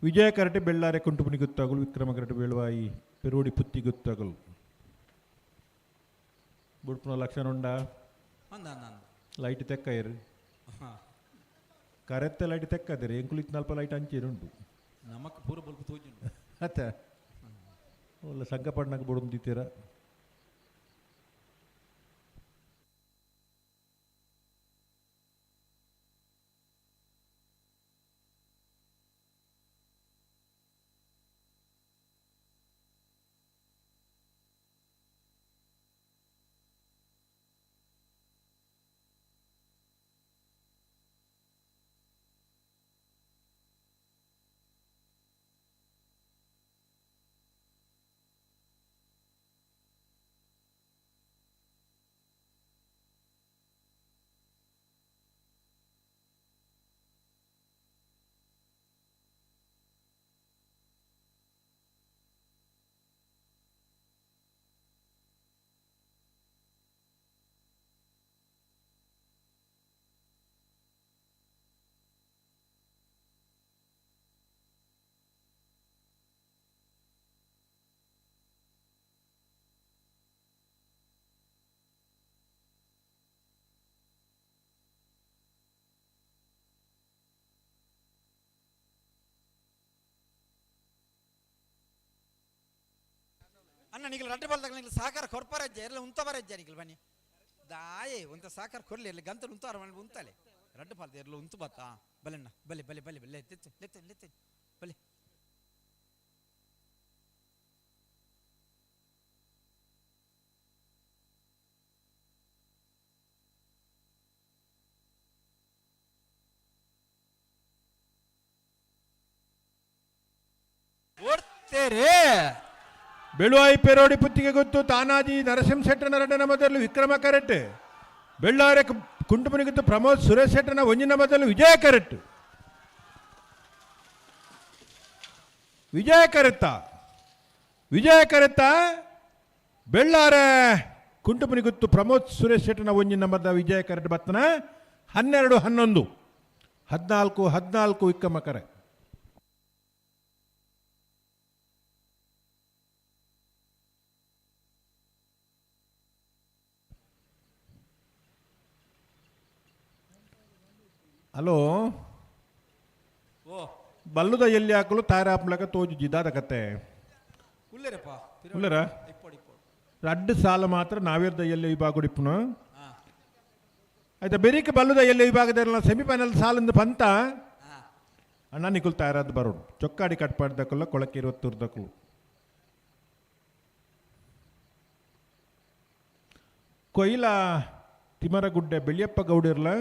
ವಿಜಯ ಕರಟೆ ಬೆಳ್ಳಾರೆ ಕುಂಟುಪುನಿ ಗೊತ್ತಾಗಲು, ವಿಕ್ರಮ ಕರಟೆ ಬೇಳುವಾಯಿ ಪೆರೋಡಿ ಪುತ್ತಿ ಗೊತ್ತಾಗಲು. ಬುಡ್ಪುನ ಲಕ್ಷಣ ಉಂಡ ಲೈಟ್ ತೆಕ್ಕೈರು ಕರೆತ್ತೆ ಲೈಟ್ ತೆಕ್ಕದಿರಿ ಎಂಕುಲಿತ್ ನಲ್ಪ ಲೈಟ್ ಅಂಚಿರುಂಟು ನಮಕ್ ಪೂರ ಬಲ್ಬು ತೋಜುಂಡು ಅತ್ತ ಒಳ್ಳೆ ಸಂಕಪಣ್ಣಕ್ಕೆ ಬುಡಂದಿತ್ತೀರ. ಅಣ್ಣ ನಿಗಲ್ ರಡ್ಡು ಬಲ್ದಾಗ ನಿಗಲ್ ಸಹಕಾರ ಕೊರ್ಪರಜ್ಜ ಎಲ್ಲ ಉಂತ ಬರಜ್ಜ ನಿಗಲ್ ಬನ್ನಿ ದಾಯೆ ಉಂತ ಸಹಕಾರ ಕೊರ್ಲಿ ಎಲ್ಲಿ ಗಂತಲು ಉಂತಾರ ಮನೆ ಉಂತಲೆ ರಡ್ಡು ಪಾಲ್ದ ಎರ್ಲು ಉಂತು ಬತ್ತಾ ಬಲೆಣ್ಣ ಬಲೆ ಬಲೆ ಬಲೆ ಬಲೆ ತೆತ್ತು ಲೆತ್ತೆ ಲೆತ್ತೆ ಬಲೆ ಓಡ್ತೇರೆ. ಬೆಳುವಾಯಿ ಪೆರೋಡಿ ಪುತ್ತಿಗೆ ಗೊತ್ತು ತಾನಾಜಿ ನರಸಿಂಹ ಶೆಟ್ಟನ ರಡ್ಡನ ಮೊದಲು ವಿಕ್ರಮ ಕರೆಟ್, ಬೆಳ್ಳಾರೆ ಕುಂಟುಮನಿ ಗೊತ್ತು ಪ್ರಮೋದ್ ಸುರೇಶ್ ಶೆಟ್ಟನ ಒಂಜಿನ ಮೊದಲು ವಿಜಯ ಕರೆಟ್. ವಿಜಯ ಕರೆತ್ತ ವಿಜಯ ಕರೆತ್ತ ಬೆಳ್ಳಾರೆ ಕುಂಟುಮನಿ ಗೊತ್ತು ಪ್ರಮೋದ್ ಸುರೇಶ್ ಶೆಟ್ಟನ ಒಂಜಿನ ನಂಬರ್ದ ವಿಜಯ ಕರೆಟ್ ಬತ್ತನ 12 11 14 14 ವಿಕ್ರಮ ಕರೆ. ಹಲೋ ಓ ಬಲ್ಲುದ ಎಲ್ಲಿ ಹಾಕಲು ತಾರಾಪ್ಲಕ ತೋಜು ಜಿದಾದ ಕತೆ. ಉಲ್ಲೇರಪ್ಪ. ಉಲ್ಲೇರಾ? ಇಪ್ಪಡು ಇಪ್ಪಡು. ರಡ್ಡು ಸಾಲ ಮಾತ್ರ ನಾವೇರ್ದ ಎಲ್ಲಿ ವಿಭಾಗ ಇಪ್ಪುನು. ಆಯ್ತಾ ಬೆರಿಕ್ ಬಲ್ಲುದ ಎಲ್ಲಿ ವಿಭಾಗದ ಸೆಮಿಫೈನಲ್ ಸಾಲಿಂದ ಪಂತ ಅಣ್ಣ ನಿಕುಲ್ ತಯಾರಾದ ಬರೋಡು ಚೊಕ್ಕಾಡಿ ಕಟ್ಪಾಡ್ದಕ್ಕಲ್ಲ ಕೊಳಕ್ಕೆ ಇರುವತ್ತೂರ್ದಕ್ಕಲು ಕೊಯ್ಲ ತಿಮರಗುಡ್ಡೆ ಬೆಳ್ಳಿಯಪ್ಪ ಗೌಡಿರ್ಲ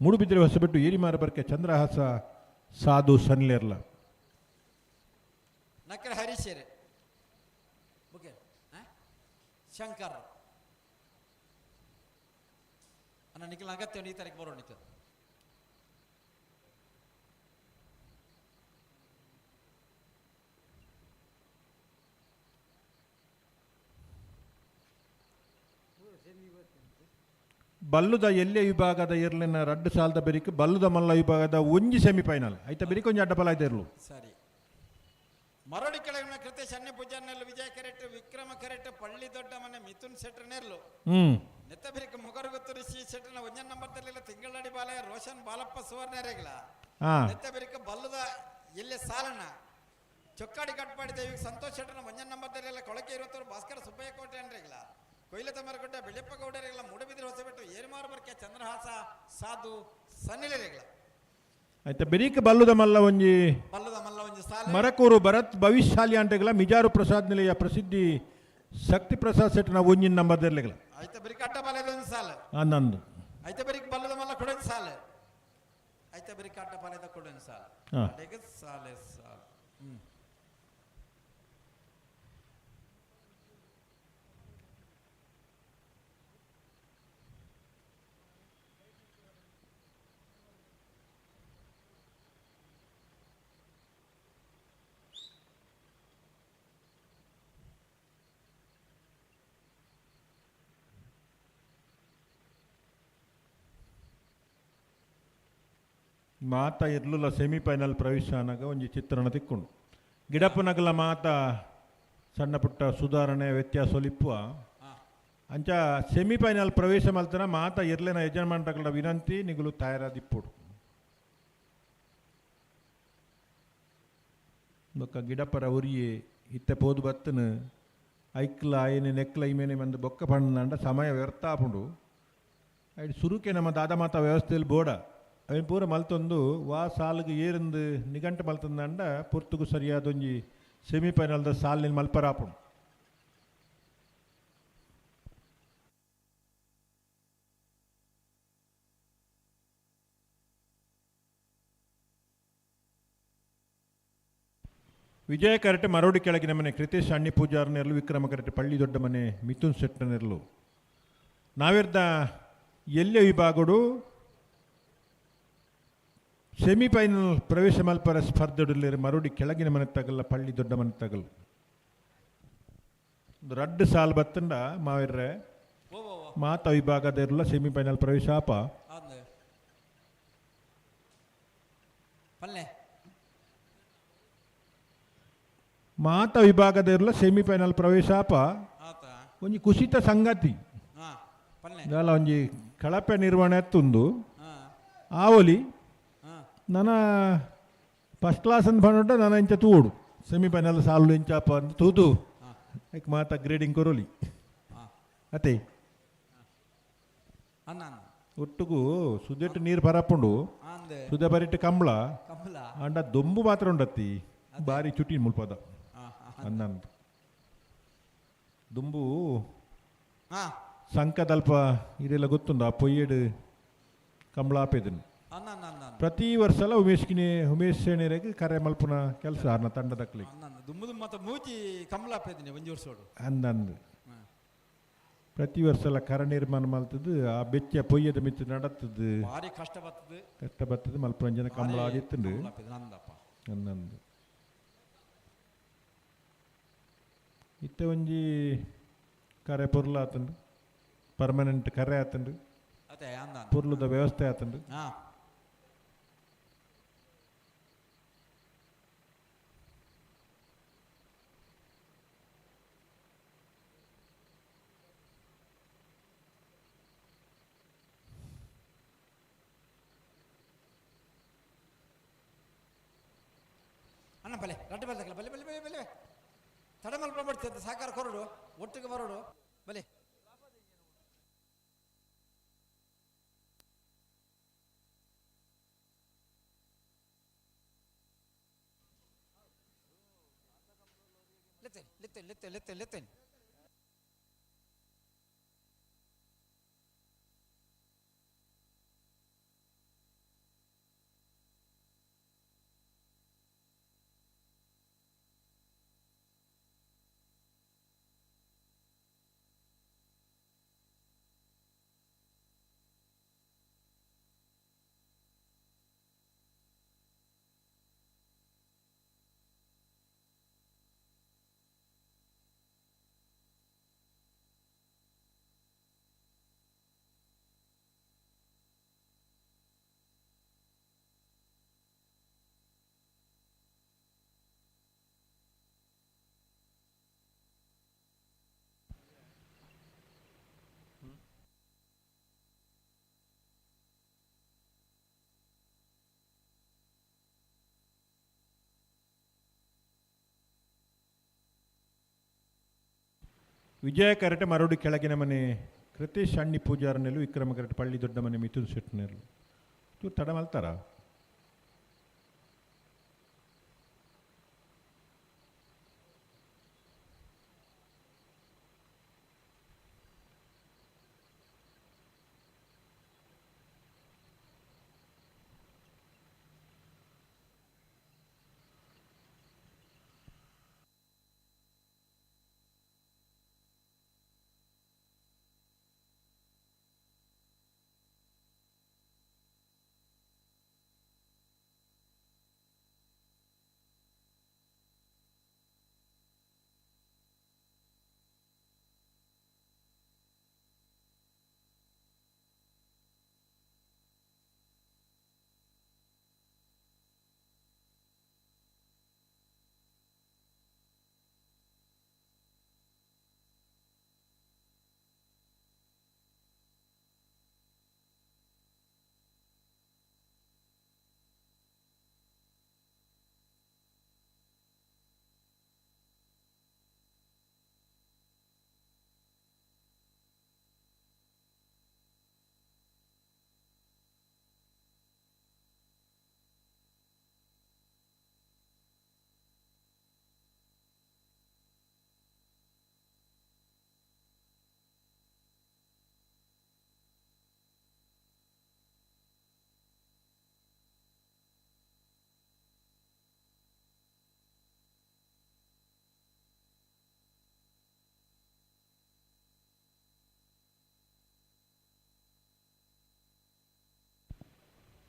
ಮೂಡುಬಿದ್ರೆ ಹೊಸಬೆಟ್ಟು ಏರಿಮಾರ ಬರ್ಕೆ ಚಂದ್ರಹಾಸ ಸಾಧು ಸನ್ಲೇರ್ಲ ನಕ್ಕರ ಹರೀಶೇರೆ ಓಕೆ ಶಂಕರ್ ಅಣ್ಣ ನಿಖಿಲ್ ಅಗತ್ಯ ಈ ತಾರೀಕು ಬರೋಣ ನಿಖಿಲ್. ಬಲ್ಲುದ ಎಲ್ಲೆ ವಿಭಾಗದ ಇರ್ಲಿನ ರಡ್ಡು ಸಾಲದ ಬೆರಿಕ್ ಬಲ್ಲುದ ಮಲ್ಲ ವಿಭಾಗದ ಒಂಜಿ ಸೆಮಿಫೈನಲ್ ಐತ ಬೆರಿಕ್ ಒಂಜಿ ಅಡ್ಡಪಲ ಆಯ್ತ ಇರ್ಲು. ಸರಿ. ಮರಡಿ ಕೆಳಗಿನ ಕೃತೇಶ್ ಅನ್ಯ ಪೂಜಾರ್ನೆಲ್ಲು ವಿಜಯ ಕರೆಟ್ ವಿಕ್ರಮ ಕರೆಟ್ ಪಳ್ಳಿ ದೊಡ್ಡ ಮನೆ ಮಿಥುನ್ ಶೆಟ್ಟರ್ನೆರ್ಲು ನೆತ್ತ ಬೆರಿಕ್ ಮೊಗರುಗುತ್ತು ರಿಷಿ ಶೆಟ್ಟರ್ನ ಒಂಜನ್ ನಂಬರ್ ತರಲಿಲ್ಲ ತಿಂಗಳಡಿ ಬಾಲಯ್ಯ ರೋಷನ್ ಬಾಲಪ್ಪ ಸುವರ್ಣರೇಗಲ ನೆತ್ತ ಬೆರಿಕ್ ಬಲ್ಲುದ ಎಲ್ಲೆ ಸಾಲಣ್ಣ ಚೊಕ್ಕಾಡಿ ಕಟ್ಪಾಡಿ ದೇವಿ ಸಂತೋಷ್ ಶೆಟ್ಟರ್ನ ಒಂಜನ್ ನಂಬರ್ ತರಲಿಲ್ಲ ಕೊಳಕೆ ಇರುವತ್ತವರು ಭಾಸ್ಕರ ಸುಬ್ಬಯ್ಯ ಕೋಟೆ ಅಂಡ್ರೆಗಲ ಕೊಯ್ಲ ತಮರಗುಡ್ಡ ಬೆಳ್ಳಿಯಪ್ಪ ಗೌಡರಿಗಲ ಮೂಡಬಿದ್ರೆ ಹೊಸಬೆಟ್ಟು ಏರ್ಮಾರು ಬರ್ಕೆ ಚಂದ್ರಹಾಸ ಸಾಧು ಸನ್ನಿಲರಿಗಲ. ಆಯ್ತಾ ಬೆರಿಕ್ ಬಲ್ಲುದ ಮಲ್ಲ ಒಂಜಿ ಬಲ್ಲುದ ಮಲ್ಲ ಒಂಜಿ ಸಾಲ ಮರಕೂರು ಭರತ್ ಭವಿಷ್ಯಶಾಲಿ ಅಂಟೆಗಳ ಮಿಜಾರು ಪ್ರಸಾದ್ ನಿಲಯ ಪ್ರಸಿದ್ಧಿ ಶಕ್ತಿ ಪ್ರಸಾದ್ ಸೆಟ್ನ ಒಂಜಿನ ನಂಬರ್ ದೆರ್ಲೆಗಳ. ಆಯ್ತಾ ಬೆರಿಕ್ ಅಡ್ಡ ಬಾಲದ ಒಂದು ಸಾಲ. ನಂದು. ಆಯ್ತಾ ಬೆರಿಕ್ ಬಲ್ಲುದ ಮಲ್ಲ ಕೊಡೊಂದು ಸಾಲ. ಆಯ್ತಾ ಬೆರಿಕ್ ಅಡ್ಡ ಬಾಲದ ಕೊಡೊಂದು ಸಾಲ. ಅಡೆಗೆ ಸಾಲೆ ಸಾಲ. ಮಾತ ಇರ್ಲುಲ ಸೆಮಿಫೈನಲ್ ಪ್ರವೇಶ ಅನಾಗ ಒಂಜಿ ಚಿತ್ರಣ ತಿಕ್ಕೊಂಡು ಗಿಡಪ್ಪನಗಲ ಮಾತ ಸಣ್ಣ ಪುಟ್ಟ ಸುಧಾರಣೆ ವ್ಯತ್ಯಾಸ ಇಪ್ಪುವ ಅಂಚ ಸೆಮಿಫೈನಲ್ ಪ್ರವೇಶ ಮಲ್ತನ ಮಾತ ಇರ್ಲೆನ ಯಜಮಾನಗಳ ವಿನಂತಿ ನಿಗುಲು ತಯಾರಾದಿಪ್ಪುಡು ಬೊಕ್ಕ ಗಿಡಪ್ಪರ ಉರಿಯೆ ಇತ್ತೆ ಪೋದು ಬತ್ತನು ಐಕ್ಲ ಆಯನೆ ನೆಕ್ಲ ಇಮೇನೆ ಬಂದು ಬೊಕ್ಕ ಪಂಡ ಸಮಯ ವ್ಯರ್ಥ ಆಪುಂಡು. ಐಟ್ ಸುರುಕೆ ನಮ್ಮ ದಾದ ಮಾತ ವ್ಯವಸ್ಥೆಯಲ್ಲಿ ಬೋಡ ಅವೆನ್ ಪೂರ ಮಲ್ತೊಂದು ವಾ ಸಾಲಿಗೆ ಏರಿಂದು ನಿಘಂಟು ಮಲ್ತಂದಂಡ ಪೊರ್ತುಗು ಸರಿಯಾದ ಒಂಜಿ ಸೆಮಿಫೈನಲ್ದ ಸಾಲಿನ ಮಲ್ಪರ ಆಪುಂಡು. ವಿಜಯ ಕರೆಟೆ ಮರೋಡಿ ಕೆಳಗಿನ ಮನೆ ಕೃತೇಶ್ ಅಣ್ಣಿ ಪೂಜಾರ್ ನೆರಳು ವಿಕ್ರಮ ಕರೆಟೆ ಪಳ್ಳಿ ದೊಡ್ಡ ಮನೆ ಮಿಥುನ್ ಶೆಟ್ಟರ್ ನೆರಳು ನಾವಿರ್ದ ಎಲ್ಲೆ ವಿಭಾಗಡು ಸೆಮಿಫೈನಲ್ ಪ್ರವೇಶ ಮಲ್ಪರ ಸ್ಪರ್ಧೆಡುಲ್ಲೇರು ಮರೋಡಿ ಕೆಳಗಿನ ಮನೆ ತಗಲ್ಲ ಪಳ್ಳಿ ದೊಡ್ಡ ಮನೆ ತಗಲ್ ಒಂದು ರಡ್ಡು ಸಾಲ್ ಬತ್ತಂಡ ಮಾವಿರ್ರೆ ಮಾತ ವಿಭಾಗದ ಇರಲ್ಲ ಸೆಮಿಫೈನಲ್ ಪ್ರವೇಶ ಆಪ. ಮಾತ ವಿಭಾಗದ ಇರಲ್ಲ ಸೆಮಿಫೈನಲ್ ಪ್ರವೇಶ ಆಪ. ಒಂಜಿ ಕುಸಿತ ಸಂಗತಿ ದಾಲ ಒಂಜಿ ಕಳಪೆ ನಿರ್ವಹಣೆ ಎತ್ತುಂದು ಆವೊಲಿ ನನ್ನ ಫಸ್ಟ್ ಕ್ಲಾಸ್ ಅಂತ ಬಂದುಟ ನಾನು ಇಂಚ ತೂಡು ಸೆಮಿಫೈನಲ್ ಸಾಲು ಇಂಚ ಅಪ್ಪ ಅಂತ ತೂದು ಐಕ್ ಮಾತ ಗ್ರೇಡಿಂಗ್ ಕೊರೋಲಿ ಅತ್ತೆ ಒಟ್ಟುಗು ಸುದೆಟ್ಟು ನೀರು ಬರಪುಂಡು ಸುದೆ ಬರಿಟ್ಟು ಕಂಬಳ ಅಂಡ ದೊಂಬು ಮಾತ್ರ ಉಂಡತ್ತಿ ಬಾರಿ ಚುಟಿ ಮುಲ್ಪದ ಅನ್ನಂದು ದುಂಬು ಸಂಕದಲ್ಪ ಇದೆಲ್ಲ ಗೊತ್ತುಂಡು ಆ ಪೊಯ್ಯಡು ಕಂಬಳ ಆಪೇದನು ಪ್ರತಿ ವರ್ಷಲ ಉಮೇಶ್ ಕಿನಿ ಉಮೇಶ್ ಸೇಣೆರೆಗ್ ಕರೆ ಮಲ್ಪುನ ಕೆಲಸ ಆರ್ನ ತಂಡದಕ್ಲಿ ಮೂಜಿ ಕಂಬಳ ಆಪೇದಿನಿ ಒಂಜಿ ವರ್ಷೋಡು ಅಂದಂದು ಪ್ರತಿ ವರ್ಷಲ ಕರ ನಿರ್ಮಾಣ ಮಲ್ತದ್ದು ಆ ಬೆಚ್ಚ ಪೊಯ್ಯದ ಮಿತ್ತು ನಡತ್ತದು ಭಾರಿ ಕಷ್ಟ ಬರ್ತದೆ ಕಷ್ಟ ಬರ್ತದೆ ಮಲ್ಪುರಂಜನ ಕಂಬಳ ಆಗಿತ್ತುಂಡು ಅಂದಂದು ಇತ್ತೆ ಒಂಜಿ ಕರೆ ಪೊರ್ಲ ಆತಂಡು ಪರ್ಮನೆಂಟ್ ಕರೆ ಆತಂಡು ಪೊರ್ಲುದ ವ್ಯವಸ್ಥೆ ಆತಂಡು. ಅಣ್ಣ ಬಲೆ ರಡ್ಡು ಬಲ್ದಕ್ಕಲ್ಲ ಬಲೆ ಬಲೆ ಬಲೆ ಬಲೆ ತಡ ಮಲ್ಪ ಬಡ್ಚಿ. ಇತ್ತೆ ಸಹಕಾರ ಕೊರಡು ಒಟ್ಟಿಗೆ ಬರೋಡು ಬಲೆ ಲೆತ್ತೇನೆ ಲೆತ್ತೇನೆ ಲೆತ್ತೇನೆ ಲೆತ್ತೇನೆ ಲೆತ್ತೇನೆ ವಿಜಯ ಕರಟೆ ಮರಡಿ ಕೆಳಗಿನ ಮನೆ ಕೃತೇಶ್ ಅಣ್ಣಿ ಪೂಜಾರನೆಲ್ಲು ವಿಕ್ರಮ ಕರಟೆ ಪಳ್ಳಿ ದೊಡ್ಡ ಮನೆ ಮಿಥುನ್ ಶೆಟ್ನೆಲ್ಲು ಚೂರು ತಡ ಮಲ್ತಾರ.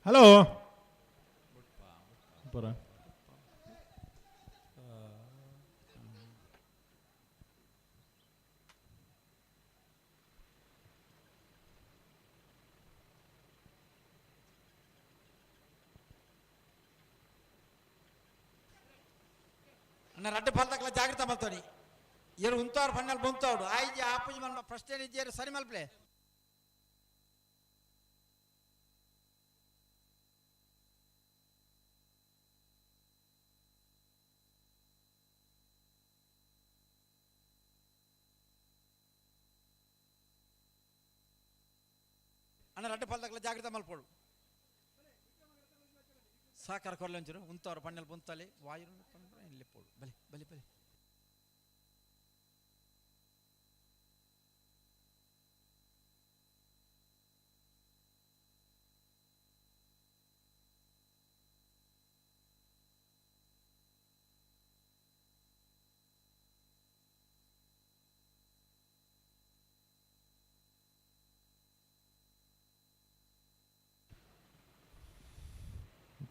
ಹಲೋ ಪರ ಅಣ್ಣ ರಡ್ಡು ಪಾಲ್ತಕ್ಕಲ್ಲ ಜಾಗ್ರತೆ ಮಲ್ತೋನಿ ಏರು ಉಂತವ್ರು ಪಣ್ಣಲ್ಲಿ ಬೊಂತವ್ರು ಆಯ್ತು ಆಪುಜಿ ಮಲ್ಪ ಫಸ್ಟ್ ಏನಿದ್ದೀರು ಸರಿ ಮಲ್ಪ್ಲೆ. ಅಣ್ಣ ರಡ್ಡು ಪಾಲ್ತಕ್ಕಲ್ಲ ಜಾಗ್ರತೆ ಮಲ್ಪೋಡು ಸಹಕಾರ ಕೊರ್ಲೆ ಒಂಚೂರು ಉಂತವ್ರು ಪಣ್ಣಲ್ಲಿ ಬೊಂತಲ್ಲಿ ವಾಯು ಲೆಪ್ಪೋಡು ಬಲೆ ಬಲೆ ಬಲೆ.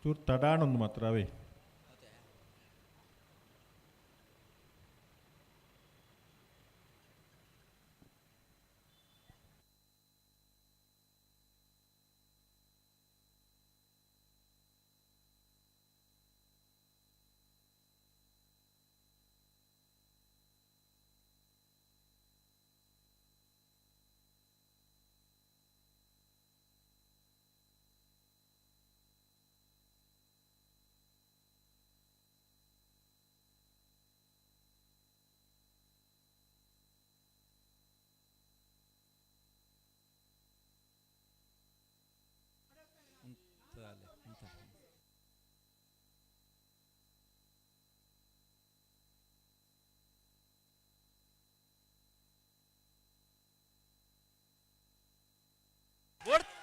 ಚೂರು ತಡಾಣೊಂದು ಮಾತ್ರ ಅವೇ.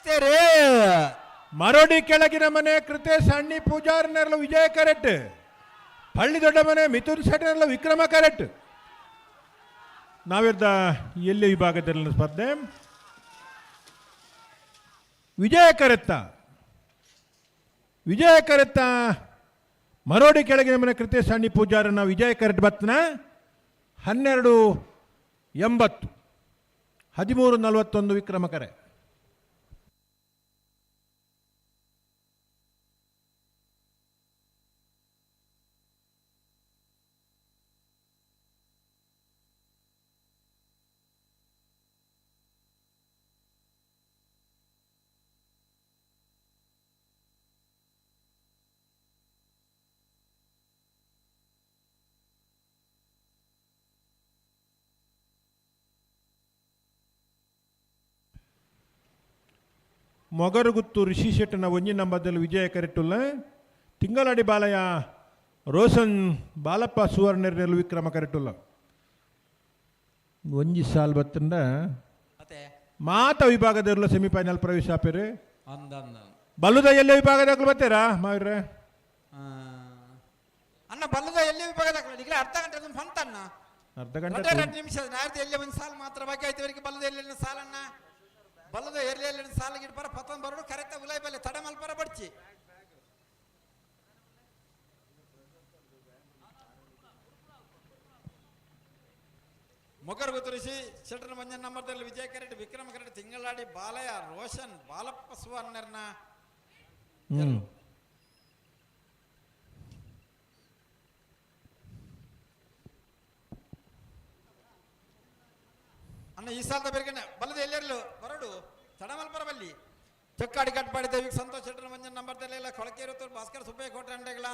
ಬತ್ತೇರು. ಮರೋಡಿ ಕೆಳಗಿನ ಮನೆ ಕೃತೇಶ್ ಅಣ್ಣಿ ಪೂಜಾರ್ನೆರ್ಲ ವಿಜಯ ಕರೆಕ್ಟ್. ಪಳ್ಳಿ ದೊಡ್ಡ ಮನೆ ಮಿಥುನ್ ಶೆಟ್ಟರ್ಲ ವಿಕ್ರಮ ಕರೆಕ್ಟ್. ನಾವಿರ್ದ ಎಲ್ಲಿ ವಿಭಾಗದಲ್ಲಿ ಸ್ಪರ್ಧೆ ವಿಜಯ ಕರೆತ್ತ, ವಿಜಯ ಕರೆತ್ತ ಮರೋಡಿ ಕೆಳಗಿನ ಮನೆ ಕೃತೇಶ್ ಅಣ್ಣಿ ಪೂಜಾರನ ವಿಜಯ ಕರೆಟ್ ಬತ್ನ 12.80, 13.41 ವಿಕ್ರಮ ಕರೆ. ಮೊಗರುಗುತ್ತು ಋಷಿ ಶೆಟ್ಟನ ಒಂಜಿ ನಂಬದಲ್ಲಿ ವಿಜಯ ಕರೆಟುಲ್ಲ. ತಿಂಗಳಾಡಿ ಬಾಲಯ್ಯ ರೋಷನ್ ಬಾಲಪ್ಪ ಸುವರ್ಣರಲ್ಲಿ ವಿಕ್ರಮ ಕರೆಟುಲ್ಲ. ಒಂಜಿ ಸಾಲ್ ಬತ್ತಂಡ ಮಾತ ವಿಭಾಗದಲ್ಲ ಸೆಮಿಫೈನಲ್ ಪ್ರವೇಶ ಆಪೇರು. ಬಲ್ಲುದ ಎಲ್ಲೇ ವಿಭಾಗದ ಬತ್ತೀರಾ ಮಾವಿರ್ರೆ? ಅಣ್ಣ ಬಲ್ಲದ ಎಲ್ಲಿ ವಿಭಾಗದ ಈಗಲೇ ಅರ್ಧ ಗಂಟೆ ಫಂತ ಅಣ್ಣ. ಅರ್ಧ ಗಂಟೆ 2 ನಿಮಿಷ ನಾರ್ದು ಎಲ್ಲಿ ಒಂದು ಸಾಲು ಮಾತ್ರ ಬಾಕಿ ಆಯ್ತು. ಇವರಿಗೆ ಬಲ್ಲದ ಎಲ್ಲಿ ಸಾಲಣ್ಣ ಬಲ್ಲದ ಎಲ್ಲಿ ಎಲ್ಲಿ ಸಾಲ ಗಿಡ್ಬಾರ ಪತನ್ ಬರೋಡು ಕರೆತ ಉಲಾಯ್ ಬಲ್ಲೆ ತಡ ಮಲ್ಪರ ಬಡ್ಚಿ. ಮೊಗರು ಗುತ್ತರಿಸಿ ಶೆಟ್ಟರ್ ಮಂಜನ್ ನಂಬರ್ದಲ್ಲಿ ವಿಜಯ ಕರೆಟ್ ವಿಕ್ರಮ ಕರೆಟ್ ತಿಂಗಳಾಡಿ ಬಾಲಯ್ಯ ರೋಷನ್ ಬಾಲಪ್ಪ ಸುವರ್ಣರ್ನ. ಅಣ್ಣ ಈ ಸಾಲದ ಬೇರೆ ಬಲ್ಲದ ಎಲ್ಲೆರಲು ಬರಡು ತಡಮಲ್ಪರ ಬಲ್ಲಿ ಚೊಕ್ಕಾಡಿ ಕಟ್ಪಾಡಿ ದೇವಿಗೆ ಸಂತೋಷ್ ಶೆಟ್ಟರ್ ಮಂಜನ್ ನಂಬರ್ದಲ್ಲಿ ಇಲ್ಲ ಕೊಳಕೆ ಇರುತ್ತವ್ರು ಭಾಸ್ಕರ್ ಸುಬ್ಬಯ್ಯ ಕೋಟೆ ಅಂಡೆಗಳ.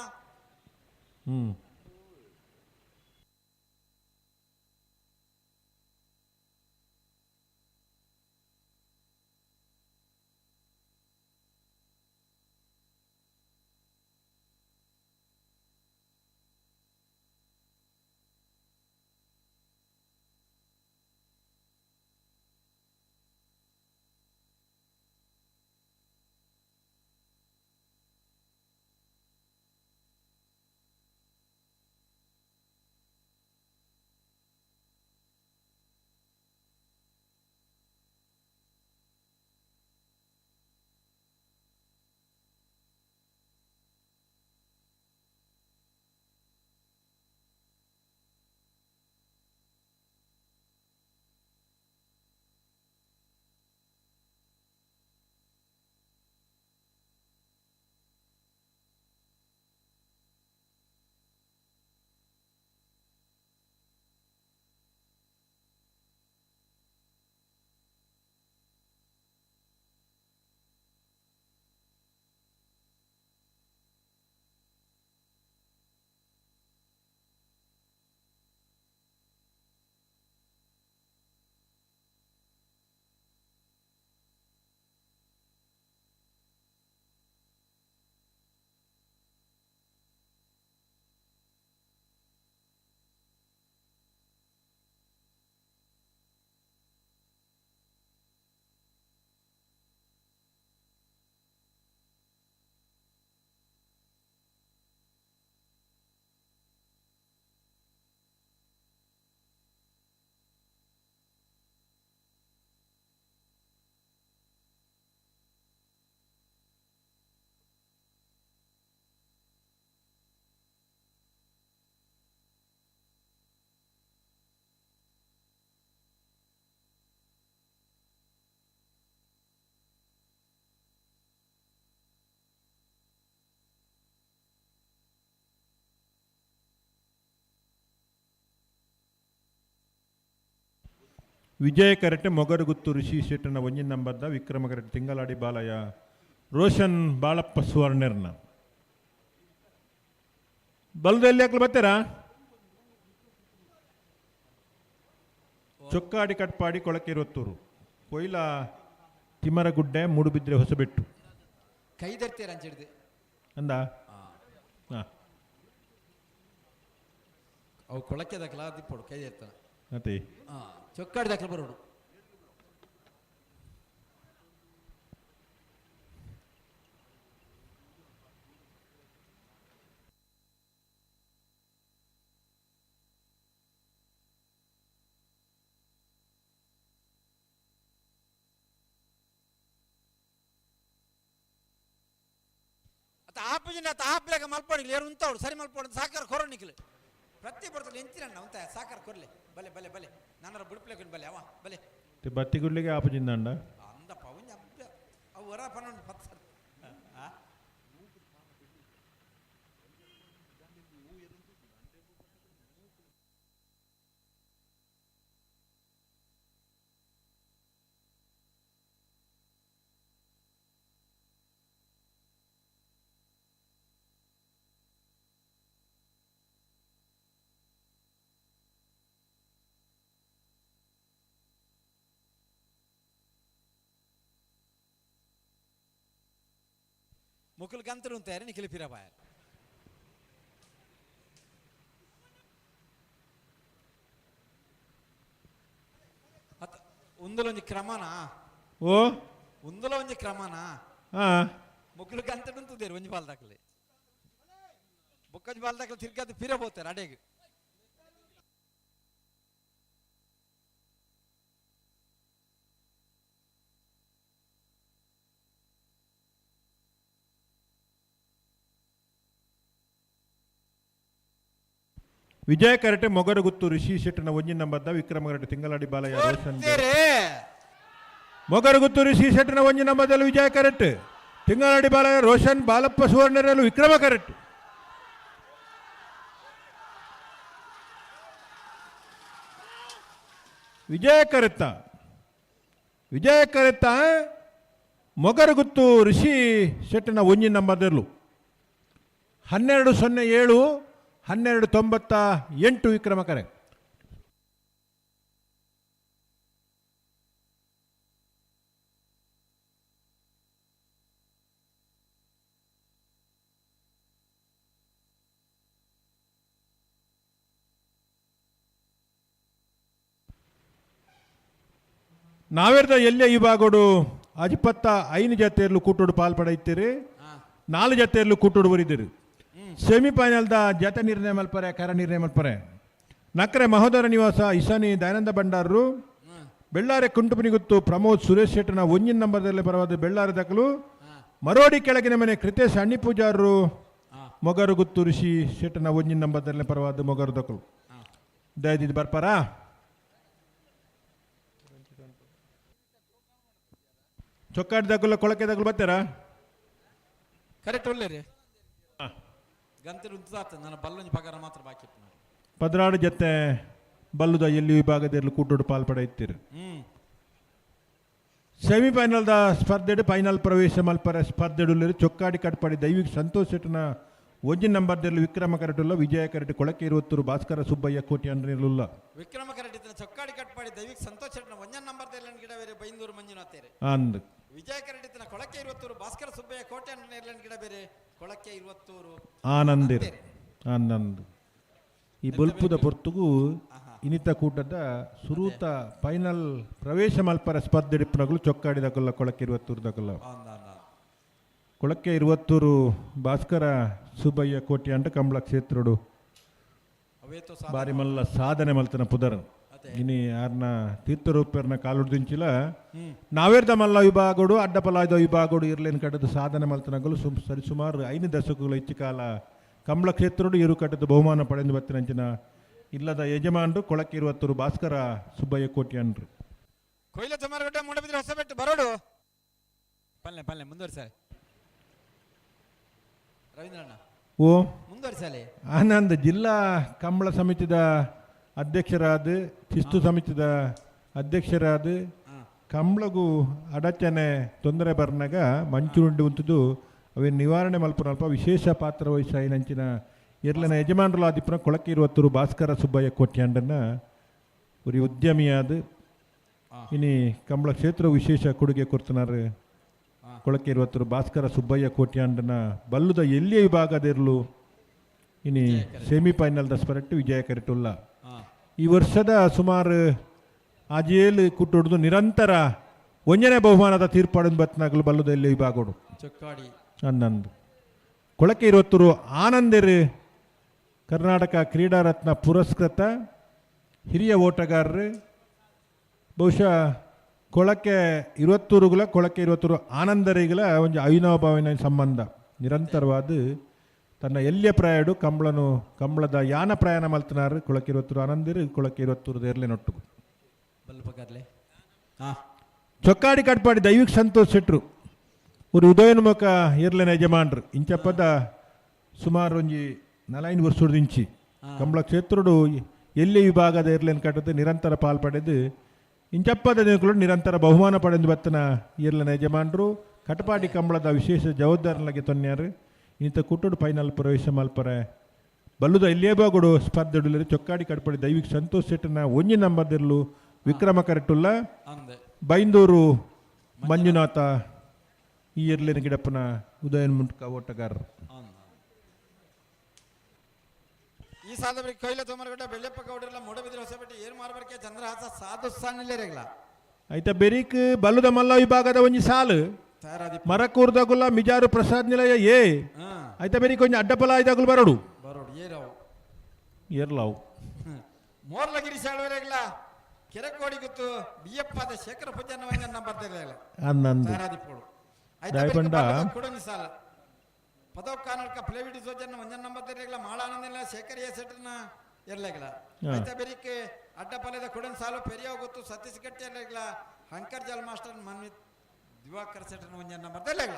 ವಿಜಯ ಕರೆಟೆ ಮೊಗರುಗುತ್ತು ಋಷಿ ಶೆಟ್ಟನ ಒಂಜಿನ ನಂಬರ್ದ ವಿಕ್ರಮ ಕರೆಟೆ ತಿಂಗಳಾಡಿ ಬಾಲಯ್ಯ ರೋಷನ್ ಬಾಳಪ್ಪ ಸುವರ್ಣರ್ನ. ಬಲ್ದಲ್ಲಿ ಯಾಕೆ ಬರ್ತೀರಾ? ಚೊಕ್ಕಾಡಿ ಕಟ್ಪಾಡಿ ಕೊಳಕಿರುವತ್ತೂರು ಕೊಯ್ಲ ತಿಮರಗುಡ್ಡೆ ಮೂಡುಬಿದ್ರೆ ಹೊಸಬೆಟ್ಟು. ಕೈ ತರ್ತೀರ ಅಂಚಿಡ್ದು ಅಂದ ಹಾಂ ಅವು ಕೊಳಕೆ ದಾಖಲ ದಿಪ್ಪೋಡು ಕೈ ಇರ್ತಾನೆ. ಮತ್ತೆ ಹಾಂ ಚೊಕ್ಕಾಡಿ ದಾಖಲೆ ಬರೋಡು. ಆಪುಜಿನ ಆಪ್ಲೆಗ ಮಲ್ಪಡಿಲ್ಲ ಏರು ಉಂತಾವಡು ಸರಿ ಮಲ್ಪಡು ಸಾಕಾರ ಕೊರೋ ನಿಕ್ಲು ಪ್ರತಿ ಬರ್ತದೆ ಎಂಚಿನಣ್ಣ ಉಂತ ಸಾಕಾರ ಕೊರ್ಲೆ ಬಲೆ ಬಲೆ ಬಲೆ ನಾನರ ಬುಡ್ಪ್ಲೆ ಬಲೆ ಅವ ಬಲೆ ಬತ್ತಿಗುಡ್ಲಿಗೆ ಆಪುಜಿಂದಂಡ ಅಂದಪ್ಪ ಅವು ಅವು ಹೊರ ಪನ್ನೊಂದು ಪತ್ತು ಸರ್ ಆ ಮುಕುಲ್ ಗಂತರು ಅಂತಾರೆ ನಿಖಿಲ್ ಪಿರಬಾಯ ಅತ್ತ ಉಂದಲೊಂಜಿ ಕ್ರಮನಾ? ಓ, ಉಂದಲ ಒಂಜಿ ಕ್ರಮನಾ? ಹಾ. ಮುಕುಲ್ ಗಂತರು ಉಂತುದೇರು ಒಂಜಿ ಬಾಲ್ ದಾಖಲೆ ಬೊಕ್ಕಂಜಿ ಬಾಲ್ ದಾಖಲೆ ತಿರ್ಗಾದ ಪಿರ ಬೋತಾರೆ ಅಡೆಗೆ. ವಿಜಯ ಕರಟೆ ಮೊಗರಗುತ್ತು ಋಷಿ ಶೆಟ್ಟನ ಒಂಜಿನ ನಂಬರ್ದ ವಿಕ್ರಮ ಕರಟೆ ತಿಂಗಳಾಡಿ ಬಾಲಯ್ಯ ರೋಷನ್. ಮೊಗರಗುತ್ತು ಋಷಿ ಶೆಟ್ಟನ ಒಂಜಿನ ನಂಬರ್ದಲ್ಲಿ ವಿಜಯ ಕರೆಕ್ಟ್, ತಿಂಗಳಾಡಿ ಬಾಲಯ್ಯ ರೋಷನ್ ಬಾಲಪ್ಪ ಸುವರ್ಣರಲ್ಲೂ ವಿಕ್ರಮ ಕರೆಕ್ಟ್. ವಿಜಯ ಕರೆತ್ತ ವಿಜಯ ಕರೆತ್ತ ಮೊಗರಗುತ್ತು ಋಷಿ ಶೆಟ್ಟನ ಒಂಜಿನ ನಂಬರ್ದಲ್ಲೂ 12.07 12.98 ವಿಕ್ರಮ ಕರೆ. ನಾವೇರ್ದ ಎಲ್ಲೇ ವಿಭಾಗಡು ಅಜಿಪತ್ತ 5 ಜತೆಯಲ್ಲೂ ಕೂಟೋಡು ಪಾಲ್ಪಡೆಯುತ್ತೀರಿ, 4 ಜತೆಯಲ್ಲೂ ಕೂಟೋಡು ಬರಿದ್ದೀರಿ. ಸೆಮಿಫೈನಲ್ದ ಜತೆ ನಿರ್ಣಯ ಮಲ್ಪರೆ ಕರ ನಿರ್ಣಯ ಮಲ್ಪರೆ ನಕ್ರೆ ಮಹೋದರ ನಿವಾಸ ಇಸಾನಿ ದಯಾನಂದ ಭಂಡಾರರು, ಬೆಳ್ಳಾರೆ ಕುಂಟುಪನಿಗುತ್ತು ಪ್ರಮೋದ್ ಸುರೇಶ್ ಶೆಟ್ಟನ ಒಂಜಿನ ನಂಬರ್ದಲ್ಲಿ ಬರವಾದ ಬೆಳ್ಳಾರೆ ದಕಲು, ಮರೋಡಿ ಕೆಳಗಿನ ಮನೆ ಕೃತೇಶ್ ಅಣ್ಣಿ ಪೂಜಾರರು ಮೊಗರುಗುತ್ತು ಋಷಿ ಶೆಟ್ಟನ ಒಂಜಿನ ನಂಬರ್ದಲ್ಲಿ ಪರವಾದ ಮೊಗರು ದಕಲು. ದಯದಿದ್ದು ಬರ್ಪಾರಾ? ಚೊಕ್ಕಾಡಿ ದಕಲು ಕೊಳಕೆ ದಕಲು ಬರ್ತಾರಾ? ಕರೆಕ್ಟ್ ಒಳ್ಳೆ ರೀ ಗಂತರು ಉಂತಾತ ನನ್ನ ಬಲ್ಲೊಂಜಿ ಪಗಾರ ಮಾತ್ರ ಬಾಕಿ ಇತ್ತು. ಪದ್ರಾಡು ಜೊತೆ ಬಲ್ಲುದ ಎಲ್ಲಿ ವಿಭಾಗದಲ್ಲಿ ಕೂಟೋಡು ಪಾಲ್ಪಡೆಯುತ್ತೀರಿ. ಸೆಮಿಫೈನಲ್ದ ಸ್ಪರ್ಧೆಡು ಫೈನಲ್ ಪ್ರವೇಶ ಮಲ್ಪರ ಸ್ಪರ್ಧೆಡುಲ್ಲರು ಚೊಕ್ಕಾಡಿ ಕಟ್ಪಾಡಿ ದೈವಿಕ ಸಂತೋಷ್ ಶೆಟ್ಟನ ಒಂಜಿನ ನಂಬರ್ದಲ್ಲಿ ವಿಕ್ರಮ ಕರಟುಲ್ಲ ವಿಜಯ ಕರಟು ಕೊಳಕೆ ಇರುವತ್ತೂರು ಭಾಸ್ಕರ ಸುಬ್ಬಯ್ಯ ಕೋಟಿ ಅಂಡ್ರಿರುಲ್ಲ. ವಿಕ್ರಮ ಕರಟಿನ ಚೊಕ್ಕಾಡಿ ಕಟ್ಪಾಡಿ ದೈವಿಕ ಸಂತೋಷ್ ಶೆಟ್ಟನ ಒಂಜನ್ ನಂಬರ್ದಲ್ಲಿ ಗಿಡ ಬೇರೆ ಬೈಂದೂರು ಮಂಜುನಾಥೇರೆ. ಅಂದ್ ವಿಜಯ ಕರಟಿನ ಕೊಳಕೆ ಇರುವತ್ತೂರು ಭಾಸ್ಕರ ಸುಬ್ಬಯ್ಯ ಕೋಟೆ ಅಂಡ್ರಿರ್ಲನ್ ಗಿಡ ಬೇರೆ ಕೊಳಕೆ ಇರುವತ್ತೂರು ಆನಂದಿರ್ ಆನಂದ್. ಈ ಬೊಲ್ಪುದ ಪೊರ್ತುಗು ಇನಿತ ಕೂಟದ ಸುರೂತ ಫೈನಲ್ ಪ್ರವೇಶ ಮಲ್ಪರ ಸ್ಪರ್ಧೆ ಡಿಪ್ಪನಗಳು ಚೊಕ್ಕಾಡಿ ದಕಲ್ಲ ಕೊಳಕೆ ಇರುವತ್ತೂರು ದಕಲ್ಲ ಕೊಳಕೆ ಇರುವತ್ತೂರು ಭಾಸ್ಕರ ಸುಬ್ಬಯ್ಯ ಕೋಟಿ ಅಂಟ ಕಂಬಳ ಕ್ಷೇತ್ರಡು ಬಾರಿ ಮಲ್ಲ ಸಾಧನೆ ಮಲ್ತನ ಪುದರ್ ಇನಿ ಆರ್ನ ತೀರ್ಥರೂಪರ್ನ ಕಾಲುಡ್ದಿಂಚಿಲ ನಾವೇರ್ದ ಮಲ್ಲ ವಿಭಾಗಡು ಅಡ್ಡಪಲಾಯ್ದ ವಿಭಾಗಡು ಇರ್ಲೇನು ಕಟ್ಟದ ಸಾಧನೆ ಮಲ್ತನಗಳು ಸರಿ ಸುಮಾರು 5 ದಶಕಗಳ ಹೆಚ್ಚು ಕಾಲ ಕಂಬಳ ಕ್ಷೇತ್ರಡು ಇರು ಕಟ್ಟದ ಬಹುಮಾನ ಪಡೆದು ಬತ್ತಿನಂಚಿನ ಇಲ್ಲದ ಯಜಮಾನರು ಕೊಳಕೆ ಇರುವತ್ತೂರು ಭಾಸ್ಕರ ಸುಬ್ಬಯ್ಯ ಕೋಟಿ ಅನ್ರು. ಕೊಯ್ಲ ತುಮಾರಗಡ್ಡೆ ಮೂಡಬಿದ್ರೆ ಹೊಸಬೆಟ್ಟು ಬರೋಡು ಪಲ್ಲೆ ಪಲ್ಲೆ ಮುಂದುವರಿಸಾಲೆ ರವೀಂದ್ರಣ್ಣ. ಓ ಮುಂದುವರಿಸಾಲೆ. ಆನಂದ್ ಜಿಲ್ಲಾ ಕಂಬಳ ಸಮಿತಿದ ಅಧ್ಯಕ್ಷರಾದ ಶಿಸ್ತು ಸಮಿತಿದ ಅಧ್ಯಕ್ಷರಾದ ಕಂಬಳಗೂ ಅಡಚಣೆ ತೊಂದರೆ ಬರ್ನಾಗ ಮಂಚುರುಂಡಿ ಉಂಟುದು ಅವೇನು ನಿವಾರಣೆ ಮಲ್ಪನಲ್ಪ ವಿಶೇಷ ಪಾತ್ರ ವಹಿಸಾಯಿನಂಚಿನ ಎರ್ಲನ ಯಜಮಾನರುಲಾದಿಪ್ಪನ ಕೊಳಕೆ ಇರುವತ್ತೂರು ಭಾಸ್ಕರ ಸುಬ್ಬಯ್ಯ ಕೋಟ್ಯಾಂಡನ್ನ ಉರಿ ಉದ್ಯಮಿಯಾದ ಇನಿ ಕಂಬಳ ಕ್ಷೇತ್ರ ವಿಶೇಷ ಕೊಡುಗೆ ಕೊಡ್ತನಾರು ಕೊಳಕೆ ಇರುವತ್ತೂರು ಭಾಸ್ಕರ ಸುಬ್ಬಯ್ಯ ಕೋಟ್ಯಾಂಡನ ಬಲ್ಲುದ ಎಲ್ಲಿಯ ವಿಭಾಗದಿರಲು ಇನಿ ಸೆಮಿಫೈನಲ್ದ ಸ್ಪರಟ್ಟು ವಿಜಯ ಕರಿಟುಲ್ಲ. ಈ ವರ್ಷದ ಸುಮಾರು ಆಜೇಲು ಕುಟ್ಟೊಡ್ದು ನಿರಂತರ ಒಂಜನೇ ಬಹುಮಾನದ ತೀರ್ಪಾಡಿನ ಬತ್ನಾಗಲು ಬಲ್ಲುದ ಎಲ್ಲಿ ವಿಭಾಗಡು ಚೊಕ್ಕಾಡಿ ಅನ್ನಂದು ಕೊಳಕೆ ಇರುವತ್ತೂರು ಆನಂದಿರು ಕರ್ನಾಟಕ ಕ್ರೀಡಾರತ್ನ ಪುರಸ್ಕೃತ ಹಿರಿಯ ಓಟಗಾರರು. ಬಹುಶಃ ಕೊಳಕೆ ಇರುವತ್ತೂರುಗಳ ಕೊಳಕೆ ಇರುವತ್ತೂರು ಆನಂದರಿಗಳ ಒಂದು ಅವಿನಾಭಾವಿನ ಸಂಬಂಧ. ನಿರಂತರವಾದ ತನ್ನ ಎಲ್ಲಿಯ ಪ್ರಾಯಡು ಕಂಬಳನು ಕಂಬಳದ ಯಾನ ಪ್ರಯಾಣ ಮಲ್ತನಾರು ಕುಳಕಿರುವತ್ತೂರು ಆನಂದಿರು ಕುಳಕಿರುವತ್ತೂರು ದೇರ್ಲೆ ನೊಟ್ಟು ಚೊಕ್ಕಾಡಿ ಕಟ್ಪಾಡಿ ದೈವಿಕ ಸಂತೋಷ್ ಶೆಟ್ರು ஒரு ಉದಯೋನ್ಮುಖ ಇರ್ಲೆನ ಯಜಮಾನ್ರು ಇಂಚಪ್ಪದ ಸುಮಾರು ಒಂಜಿ ನಲೈನ್ ವರ್ಷದಿಂಚಿ ಕಂಬಳ ಕ್ಷೇತ್ರಡು ಎಲ್ಲಿ ವಿಭಾಗದ ಇರ್ಲೆನ್ ಕಟ್ಟದು ನಿರಂತರ ಪಾಲ್ ಪಡೆದು ಇಂಚಪ್ಪದ ದಿನಗಳು ನಿರಂತರ ಬಹುಮಾನ ಪಡೆದು ಬತ್ತನ ಇರ್ಲೆನ ಯಜಮಾನ್ರು ಕಟಪಾಡಿ ಕಂಬಳದ ವಿಶೇಷ ಜವಾಬ್ದಾರನಾಗಿ ತೊನ್ಯಾರು. ಇಂಥ ಕುಟ್ಟುಡು ಫೈನಲ್ ಪ್ರವೇಶ ಮಲ್ಪರೆ ಬಲ್ಲುದ ಎಲ್ಲಿಯೇ ಬಾಗುಡು ಸ್ಪರ್ಧೆಡುಲರು ಚೊಕ್ಕಾಡಿ ಕಟ್ಪಾಡಿ ದೈವಿಕ ಸಂತೋಷ್ ಶೆಟ್ಟನ ಒಂಜಿ ನಂಬರ್ದಿರ್ಲು ವಿಕ್ರಮ ಕರೆಟುಲ್ಲ ಬೈಂದೂರು ಮಂಜುನಾಥ ಈ ಇರ್ಲಿನ ಗಿಡಪ್ಪನ ಉದಯನ್ ಮುಂಟ್ಕ ಓಟಗಾರರು. ಈ ಸಾಧಬರಿಗೆ ಕೊಯ್ಲ ತೋಮರಗಡ್ಡ ಬೆಳ್ಳೆಪ್ಪ ಗೌಡರೆಲ್ಲ ಮೂಡಬಿದ್ರೆ ಹೊಸಪೇಟೆ ಏರ್ ಮಾರ್ಬರ್ಕೆ ಚಂದ್ರಹಾಸ ಸಾಧು ಸಾನಿಲ್ಲೇರೆಗ್ಲ ಐತ ಬೆರಿಕ್ ಬಲ್ಲುದ ಮಲ್ಲ ವಿಭಾಗದ ಒಂಜಿ ಸಾಲು ಮರಕೂರ್ದಗುಲ ಮಿಜಾರು ಪ್ರಸಾದ್ ನಿಲಯ ಏ ಐತ ಬೆರಿಕ್ ಒಂಜಿ ಅಡ್ಡಪಲ ಐದಾಗುಲ್ ಬರೋಡು ಬರೋಡು ಏರಾವು ಏರ್ಲಾವು ಮೋರ್ಲಗಿರಿ ಶಾಳುವರೆಗ್ಲ ಕೆರಕೋಡಿ ಗುತ್ತು ಬಿಯಪ್ಪಾದ ಶೇಖರ ಪೂಜಾನ ಒಂಜನ್ನ ಬರ್ದಿರಲಿಲ್ಲ ಅನ್ನಂದು ತಯಾರಾದಿಪ್ಪೋಡು ದಾಯಪಂಡ ಕೊಡೊಂಜಿ ಸಾಲ ಪದವ್ ಕಾನಡ್ಕ ಪ್ಲೇವಿಡಿ ಸೋಜನ್ನ ಒಂಜನ್ ನಂಬರ್ ತೆರಲಿಲ್ಲ ಮಾಳಾನಂದಿಲ್ಲ ಶೇಖರ್ ಎ ಸೆಟ್ನ ಇರ್ಲಿಲ್ಲ. ಐತ ಬೆರಿಕ್ ಅಡ್ಡಪಲದ ಕೊಡನ್ ಸಾಲು ಪೆರಿಯ ಗೊತ್ತು ಸತೀಶ್ ಗಟ್ಟಿ ಇರ್ಲಿಲ್ಲ ಹಂಕರ್ ಜಾಲ್ ಮಾಸ್ಟರ್ ಮನ್ವಿತ್ ದಿವಾಕರ್ ಸೆಟ್ನ ಒಂಜನ್ ನಂಬರ್ ತೆರಲಿಲ್ಲ.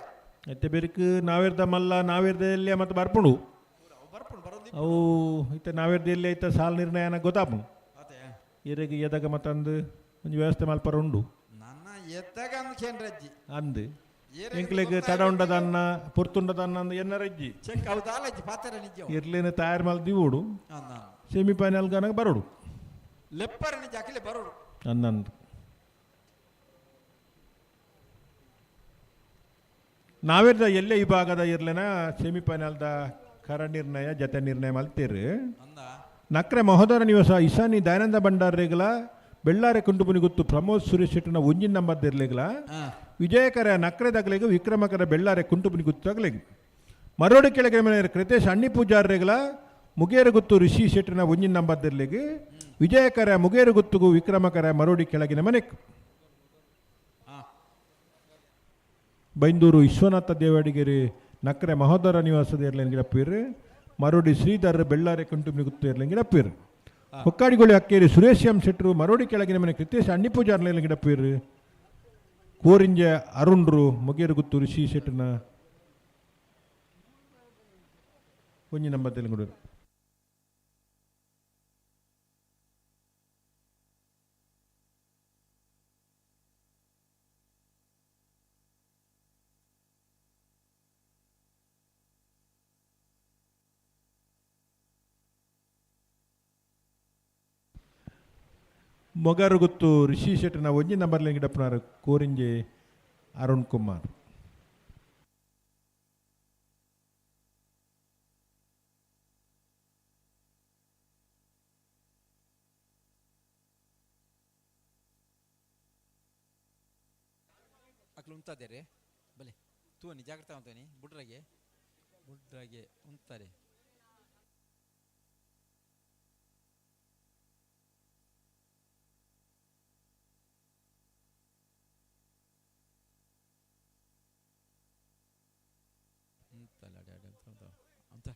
ಐತೆ ಬೆರಿಕ್ ನಾವಿರ್ದ ಮಲ್ಲ ನಾವಿರ್ದ ಎಲ್ಲಿ ಮತ್ತೆ ಬರ್ಪುಂಡು ಅವು ಇತ್ತ ನಾವಿರ್ದ ಎಲ್ಲಿ ಐತ ಸಾಲ ನಿರ್ಣಯನ ಗೊತ್ತಾಪುಂಡು ಇರಗೆ ಎದಾಗ ಮತ್ತಂದು ಒಂಜಿ ವ್ಯವಸ್ಥೆ ಮಲ್ಪರ ಉಂಡು ನನ್ನ ಎತ್ತಾಗ ಅಂದ್ ಕೇಂದ್ರಜ್ಜಿ ಅಂದು ಎಂಕ್ಲೆಗ್ ತಡ ಉಂಡದನ್ನ ಪೊರ್ತುಂಡದನ್ನ ಅಂದ್ ಎನ್ನರಜ್ಜಿ ಚೆಕ್ ಹೌದಾಲಜ್ಜಿ ಪಾತ್ರ ನಿಜ ಇರ್ಲೇನೆ ತಯಾರು ಮಲ್ ದಿವೋಡು ಸೆಮಿಫೈನಲ್ ಗನಗ ಬರೋಡು ಲೆಪ್ಪರ ನಿಜ ಅಖಿಲೆ ಬರೋಡು ಅನ್ನಂದು ನಾವಿರ್ದ ಎಲ್ಲೇ ವಿಭಾಗದ ಇರ್ಲೇನ ಸೆಮಿಫೈನಲ್ದ ಕರ ನಿರ್ಣಯ ಜತೆ ನಿರ್ಣಯ ಮಲ್ತೀರಿ. ನಕ್ರೆ ಮಹೋದರ ನಿವಾಸ ಇಶಾನಿ ದಯಾನಂದ ಭಂಡಾರೇಗಲ ಬೆಳ್ಳಾರೆ ಕುಂಟುಬುನಿ ಗುತ್ತು ಪ್ರಮೋದ್ ಸುರೇಶ್ ಶೆಟ್ಟಿನ ಒಂಜಿನ ನಂಬರ್ದಿರ್ಲಿಗಲ ವಿಜಯಕರ ನಕ್ರೆ ದಗಲಿಗ ವಿಕ್ರಮಕರ ಬೆಳ್ಳಾರೆ ಕುಂಟುಬುನಿ ಗುತ್ತು ತಗಲಿಗ ಮರೋಡಿ ಕೆಳಗೆ ಮನೆ ಕೃತೇಶ್ ಅಣ್ಣಿ ಪೂಜಾರ್ರೆಗಲ ಮುಗೇರು ಗುತ್ತು ಋಷಿ ಶೆಟ್ಟಿನ ಒಂಜಿನ ನಂಬರ್ದಿರ್ಲಿಗ ವಿಜಯಕರ ಮುಗೇರು ಗುತ್ತುಗು ವಿಕ್ರಮಕರ ಮರೋಡಿ ಕೆಳಗಿನ ಮನೆ ಬೈಂದೂರು ವಿಶ್ವನಾಥ ದೇವಾಡಿಗೆರೆ ನಕ್ರೆ ಮಹೋದರ ನಿವಾಸದ ಇರ್ಲಿಂಗಿಡಪ್ಪೀರು ಮರೋಡಿ ಶ್ರೀಧರ್ ಬೆಳ್ಳಾರೆ ಕುಂಟುಬುನಿ ಗುತ್ತು ಇರ್ಲಿಂಗಿಡಪ್ಪೀರು ಹೊಕ್ಕಾಡಿಗೋಳಿ ಅಕ್ಕೇರಿ ಸುರೇಶ್ ಎಂ ಶೆಟ್ಟರು ಮರೋಡಿ ಕೆಳಗಿನ ಮನೆ ಕೃತೇಶ್ ಅಣ್ಣಿ ಪೂಜಾರ್ಲಿಂಗಿಡಪ್ಪೀರು ಕೋರಿಂಜ ಅರುಣ್ರು ಮುಗೇರು ಗುತ್ತು ಋಷಿ ಶೆಟ್ಟನ ಒಂಜಿ ನಂಬರ್ ತೆಲುಗುಡು ಮೊಗರು ಗುತ್ತು ಋಷಿ ಶೆಟ್ಟನ ಒಂಜಿ ನಂಬರ್ ಲಿಂಗಿಡಪ್ಪನಾರು ಕೋರಿಂಜೆ ಅರುಣ್ ಕುಮಾರ್. ಅಕ್ಲು ಉಂತಾದೇರಿ ಬಲೆ ತೂನಿ ಜಾಗ್ರತೆ ಉಂತಾನಿ ಬುಡ್ರಾಗೆ ಬುಡ್ರಾಗೆ ಉಂತಾರೆ. ಉಂತಲ್ಲ ಅಡೆ ಅಡೆ ಅಂತ ಅಂತ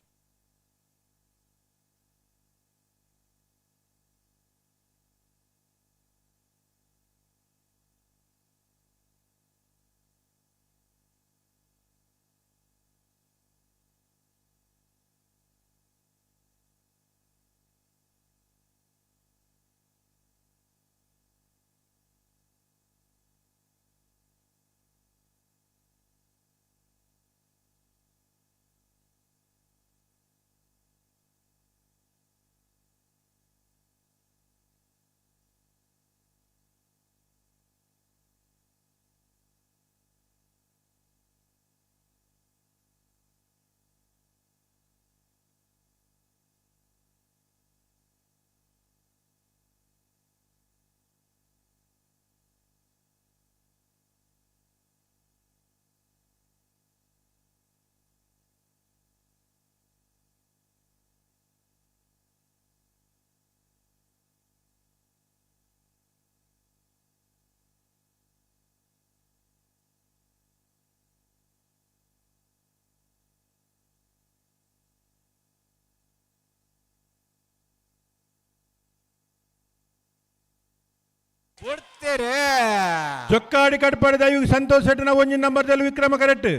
ಉಳ್ಳೇರು. ಚೊಕ್ಕಾಡಿ ಕಟ್ಪಾಡಿ ದೈವಿಗೆ ಸಂತೋಷ್ ಶೆಟ್ಟನ ಒಂಜಿನ ನಂಬರ್ದಲ್ಲಿ ವಿಕ್ರಮ ಕರೆಕ್ಟ್.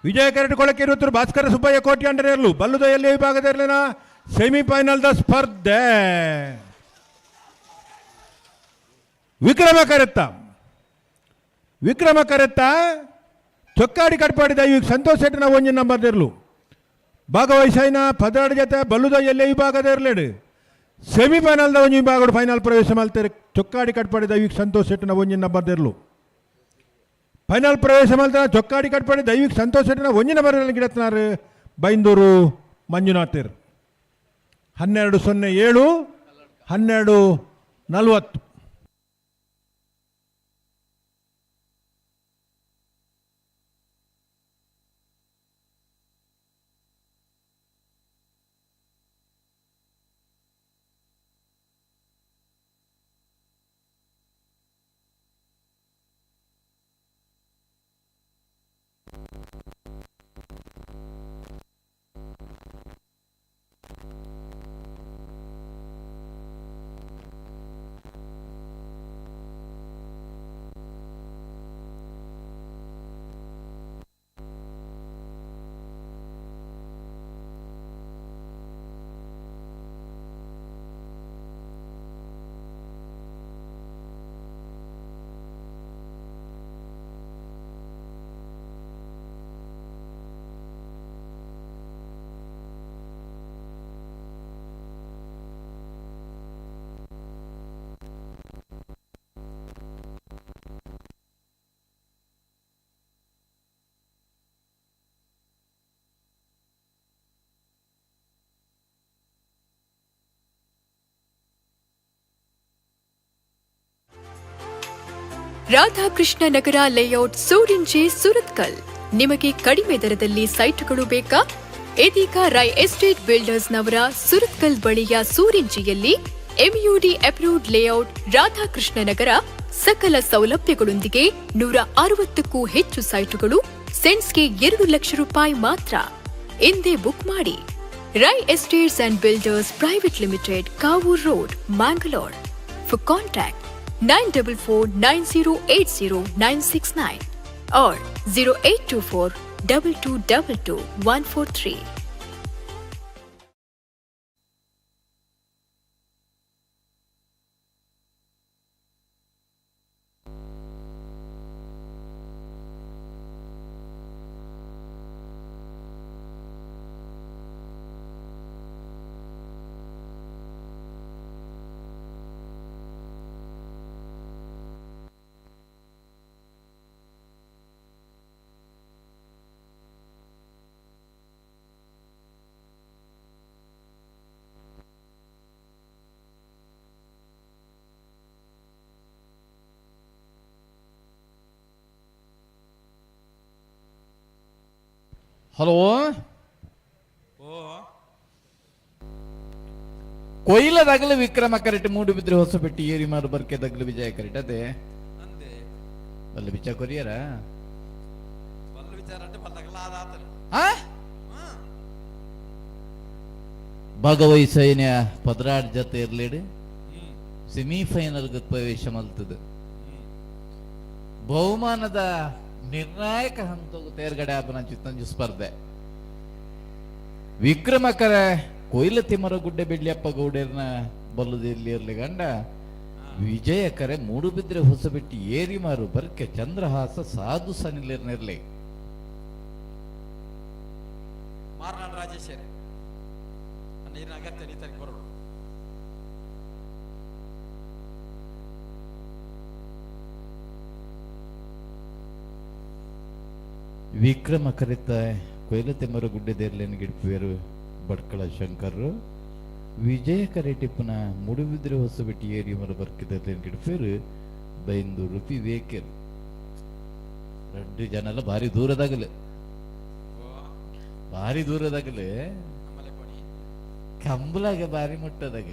ವಿಜಯ ಕರೆಕ್ಟ್ ಕೊಳಕ್ಕೆ ಇರುತ್ತರು ಭಾಸ್ಕರ ಸುಬ್ಬಯ್ಯ ಕೋಟಿ ಅಂಡರ್ ಬಲ್ಲುದ ಎಲ್ಲಿ ವಿಭಾಗದ ಇರಲಿನ ಸೆಮಿಫೈನಲ್ the ಸ್ಪರ್ಧೆ. ವಿಕ್ರಮ ಕರೆತ್ತ, ವಿಕ್ರಮ ಕರೆತ್ತ ಚೊಕ್ಕಾಡಿ ಕಟ್ಪಾಡಿ ದೈವಿಗೆ ಸಂತೋಷ್ ಶೆಟ್ಟನ ಒಂಜಿನ ನಂಬರ್ ಇರಲು ಭಾಗವಹಿಸೈನ 12 ಜೊತೆ ಬಲ್ಲುದ ಎಲ್ಲೇ ವಿಭಾಗದ ಇರಲೇಡು ಸೆಮಿಫೈನಲ್ದ ಒಂಜಿ ವಿಭಾಗಡು ಫೈನಲ್ ಪ್ರವೇಶ ಮಲ್ತಾರೆ. ಚೊಕ್ಕಾಡಿ ಕಟ್ಪಾಡಿ ದೈವಿಕ್ ಸಂತೋಷ್ ಶೆಟ್ಟನ ಒಂಜಿನ ನಂಬರ್ ಇರಲು ಫೈನಲ್ ಪ್ರವೇಶ ಮಲ್ತಾರ. ಚೊಕ್ಕಾಡಿ ಕಟ್ಪಾಡಿ ದೈವಿಕ್ ಸಂತೋಷ್ ಶೆಟ್ಟನ ಒಂಜಿನ ನಂಬರ್ ಗಿಡತ್ನಾರು ಬೈಂದೂರು ಮಂಜುನಾಥರ್. 12:07, 12:40. ರಾಧಾಕೃಷ್ಣ ನಗರ ಲೇಔಟ್, ಸೂರಿಂಜೆ, ಸುರತ್ಕಲ್. ನಿಮಗೆ ಕಡಿಮೆ ದರದಲ್ಲಿ ಸೈಟ್ಗಳು ಬೇಕಾ? ಇದೀಗ ರೈ ಎಸ್ಟೇಟ್ ಬಿಲ್ಡರ್ಸ್ನವರ ಸುರತ್ಕಲ್ ಬಳಿಯ ಸೂರಿಂಜೆಯಲ್ಲಿ ಎಂಯುಡಿ ಅಪ್ರೂವ್ಡ್ ಲೇಔಟ್ ರಾಧಾಕೃಷ್ಣ ನಗರ ಸಕಲ ಸೌಲಭ್ಯಗಳೊಂದಿಗೆ 160ಕ್ಕೂ ಹೆಚ್ಚು ಸೈಟುಗಳು ಸೆಂಟ್ಸ್ಗೆ 2 ಲಕ್ಷ ರೂಪಾಯಿ ಮಾತ್ರ. ಇಂದೇ ಬುಕ್ ಮಾಡಿ. Rai estates and builders private limited, Kavoor road, Mangalore. For contact 9449080969 or 0824 2222 143. Hello, ಕೊಯ್ಲದಾಗಲು Vikrama correct, Moodbidri ಹೊಸಬೆಟ್ಟಿ ಏರಿ ಮಾರು ಬರ್ಕೆ ದಗ್ಲು ವಿಜಯ ಕರೆಕ್ಟ್. ಅದೇ ಬಲ್ಲ ಬಿಚ್ಚ ಕೊರಿಯರ. ಭಾಗವಹಿಸೈನ್ಯ 12 ಜೊತೆ ಇರ್ಲೇಡು ಸೆಮಿಫೈನಲ್ ಪ್ರವೇಶ ಮಲ್ತದೆ. ಬಹುಮಾನದ ನಿರ್ಣಾಯಕ ಹಂತವು ತೇರ್ಗಡೆ ಆಪನ ಚಿತ್ತಂಜು ಸ್ಪರ್ಧೆ. ವಿಕ್ರಮಕರ ಕೊಯ್ಲ ತಿಮ್ಮರ ಗುಡ್ಡೆ ಬೆಳ್ಳಿಯಪ್ಪ ಗೌಡರ್ನ ಬಲ್ಲದಿರ್ಲಿ ಇರ್ಲಿ ಗಂಡ ವಿಜಯಕರೆ ಮೂಡುಬಿದ್ರೆ ಹೊಸಬೆಟ್ಟಿ ಏರಿಮಾರು ಬರ್ಕೆ ಚಂದ್ರಹಾಸ ಸಾಧು ಸನಿಲಿರ್ನಿರ್ಲಿ. ಮಾರ್ನಾಡ್ ರಾಜೇಶ್ವರಿ ನೀರಿನ ಅಗತ್ಯ ನೀತರಿಗೆ ಕೊರಡು. ವಿಕ್ರಮ ಕರೆತ ಕೊಯ್ಲ ತೆಮ್ಮರ ಗುಡ್ಡೆದೇರ್ಲೇನು ಗಿಡ್ಪುವೇರು ಭಟ್ಕಳ ಶಂಕರ್ರು. ವಿಜಯ ಕರೆಟಿಪ್ಪನ ಮುಡುಬಿದ್ರೆ ಹೊಸಬೆಟ್ಟಿ ಏರಿ ಮರ ಬರ್ಕಿದೇರ್ಲೇನು ಗಿಡ್ಪುವೇರು ಬೈಂದೂರು ಪಿ ವೇಕೆರ್. ರಡ್ಡು ಜನ ಎಲ್ಲ ಭಾರಿ ದೂರದಾಗಲೆ, ಭಾರಿ ದೂರದಾಗಲೆ, ಕಂಬಲಾಗ ಭಾರಿ ಮುಟ್ಟದಾಗ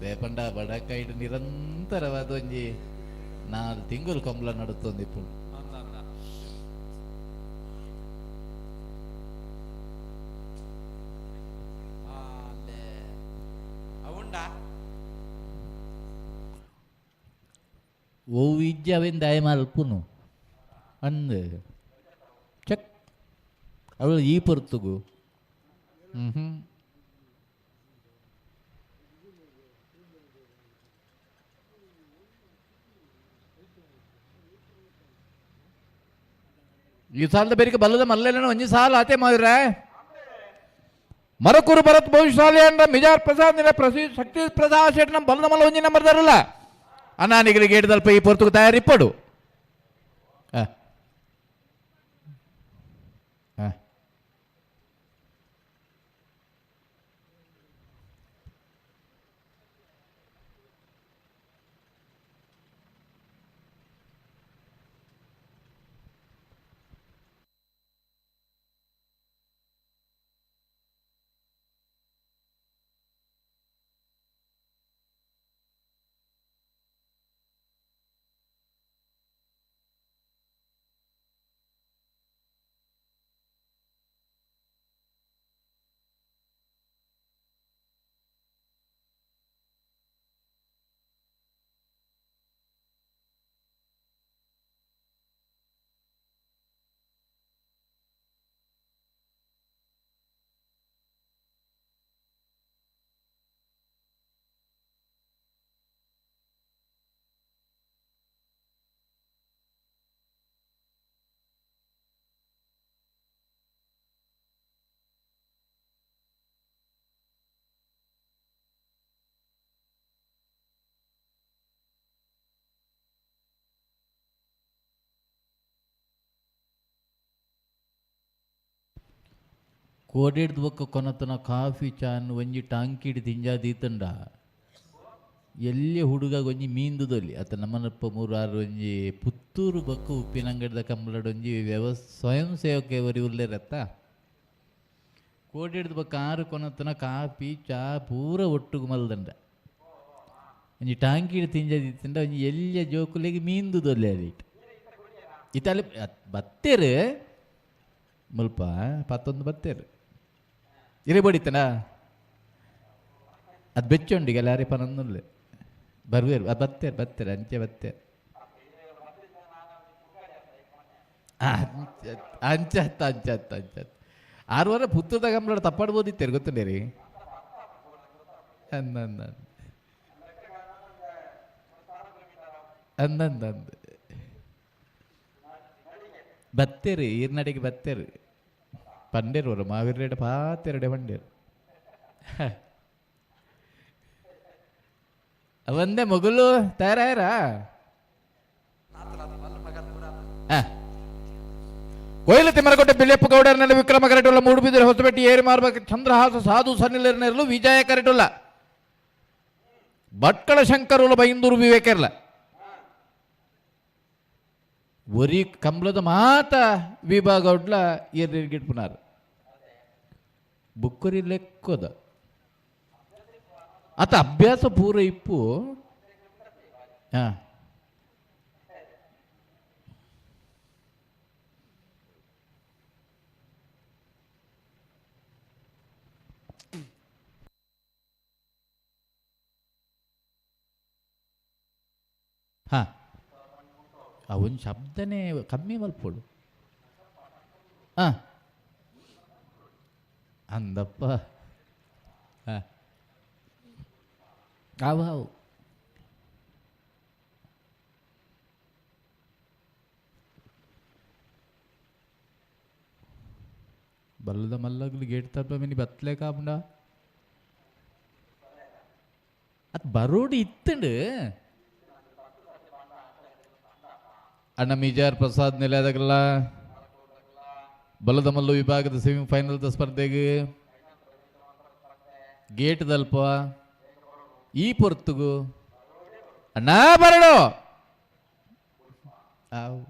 ದೇಪಂಡ ಬಡಕೈಡ್ ನಿರಂತರವಾದ ಒಂಜಿ 4 ತಿಂಗಳು ಕಂಬಳ ನಡುತ್ತೊಂದು ಇಪ್ಪು. ಓ ಇಜ್ಜಿ ಅವೇನು ದಯ ಮಲ್ಪುನು ಅಂದ್ ಚೆಕ್ ಅವಳು ಈ ಪೊರ್ತುಗು. ಹ್ಞೂ ಹ್ಞೂ ಈ ಸಾಲದ ಬೇರಿಕೆ ಬಲ್ಲದ ಮಲ್ಲೆಲ್ಲ ಒಂಜಿ ಸಾಲ ಆತೆ ಮಾದಿರ ಮರಕೂರು ಭರತ್ ಭವಿಷ್ಯಾಲಿ ಅಂಡ ಮಿಜಾರ್ ಪ್ರಸಾದ್ ನಿಲ ಪ್ರಸಿ ಶಕ್ತಿ ಪ್ರಸಾದ್ ಶೆಟ್ ನಮ್ಮ ಬಲ್ಲದ ಮಲ್ಲ ಒಂಜಿ ನಂಬರ್ ದರಲ್ಲ ಅಣ್ಣಾನಿಗರಿಗೆ ಗೇಟ್ ದಲ್ಪ ಈ ಪೊರ್ತುಗು ತಯಾರಿಪ್ಪಡು. ಕೋಡೆಡ್ದು ಬೊಕ್ಕ ಕೊನತನ ಕಾಫಿ ಚಾನ್ ಒಂಜಿ ಟಾಂಕಿಡ್ ತಿಂಜಾ ದೀತಂಡ ಎಲ್ಲಿ ಹುಡುಗ ಒಂಜಿ ಮೀಂದುದೊಲಿ ಅತ್ತ ನಮ್ಮನಪ್ಪ ಮೂರಾರು ಒಂಜಿ ಪುತ್ತೂರು ಬೊಕ್ಕ ಉಪ್ಪಿನಂಗಡಿದ ಕಂಬಳಡ್ ಒಂಜಿ ಸ್ವಯಂ ಸೇವಕ ಉಲ್ಲೇರತ್ತ ಕೋಡೆಡ್ದು ಬೊಕ್ಕ ಆರು ಕೊನತನ ಕಾಫಿ ಚಾ ಪೂರ ಒಟ್ಟುಗು ಮಲ್ದಂಡ ಒಂಜಿ ಟಾಂಕಿಡ್ ತಿಂಜಾ ದೀತಂಡ ಒಂಜಿ ಎಲ್ಲಿಯ ಜೋಕುಲೆಗ್ ಮೀಂದುದೊಲಿ ಅದಿಟ್ ಇತ್ತಲ್ಲಿ ಬತ್ತೇರು ಮುಲ್ಪ ಪತ್ತೊಂದು ಬತ್ತೇರು ಇರೆ ಬಡಿತನ ಅದು ಬೆಚ್ಚೊಂಡಿಗೆ ಎಲ್ಲಾರಿ ಪನೊಂದುಲ್ಲೆ ಬರ್ವೇರು ಅದು ಬತ್ತೇರು ಬತ್ತೇರು ಅಂಚೆ ಬತ್ತೇರು ಅಂಚೆ ಹತ್ತ ಅಂಚೆ ಹತ್ತ ಅಂಚೆ ಹತ್ತು ಆರು ವಾರ ಪುತ್ತೂರ್ದ ಕಂಬಳ ತಪ್ಪಾಡ್ಬೋದಿತ್ತೇರು ಗೊತ್ತುಂಡೇರಿ ಅಂದ ಅಂದ ಅಂದ ಅಂದ ಅಂದ ಬತ್ತೇರು ಈರ್ನಡಿಗೆ ಬತ್ತೇರು ಪಂಡೇರು ಅವರು ಮಾವಿರೇಡ ಪಾತೆರಡೆ ಪಂಡೇರು ಅವಂದೇ ಮೊಗಲು ತಯಾರಾಯರ. ಕೊಯ್ಲು ತಿಮ್ಮರಕೋಟೆ ಬಿಳಿಯಪ್ಪ ಗೌಡರನಲ್ಲಿ ವಿಕ್ರಮ ಕರೆಟುಲ್ಲ ಮೂಡುಬಿದಿರೆ ಹೊಸಪೇಟೆ ಏರಿ ಮಾರ್ಬೇಕು ಚಂದ್ರಹಾಸ ಸಾಧು ಸನ್ನಿಲರ್ನೆರಲು ವಿಜಯ ಕರೆಟುಲ್ಲ ಭಟ್ಕಳ ಶಂಕರುಲ ಬೈಂದೂರು ವಿವೇಕರ್ಲ ಒರಿ ಕಂಬ್ಳದ ಮಾತ ವಿಭಾಗ ಉಡ್ಲ ಏರ್ ಗಿಟ್ಪುನಾರ್ ಬುಕ್ಕರಿ ಲೆಕ್ಕೋದ ಅತ ಅಭ್ಯಾಸ ಪೂರ ಇಪ್ಪು. ಹಾಂ ಹಾಂ ಆ ಒಂದು ಶಬ್ದನೇ ಕಮ್ಮಿ ಮಲ್ಪೊಡು. ಹಾಂ ಅಂದಪ್ಪ. ಹಾಂ ಅವು ಅವು ಬಲ್ಲದ ಮಲ್ಲಗ್ಲು ಗೇಟ್ ತಪ್ಪ ಮಿನಿ ಬತ್ಲೆ ಕಾಪುಂಡ ಅದು ಬರೋಡು ಇತ್ತಂಡು. ಅಣ್ಣ ಮಿಜಾರ್ ಪ್ರಸಾದ್ ನೆಲೆಯಾದಾಗಲ್ಲ ಬಲದ ಮಲ್ಲು ವಿಭಾಗದ ಸೆಮಿಫೈನಲ್ದ ಸ್ಪರ್ಧೆಗೆ ಗೇಟ್ ದಲ್ಪ ಈ ಪೊರ್ತುಗು ಅಣ್ಣ ಬರಡು. ಆವು.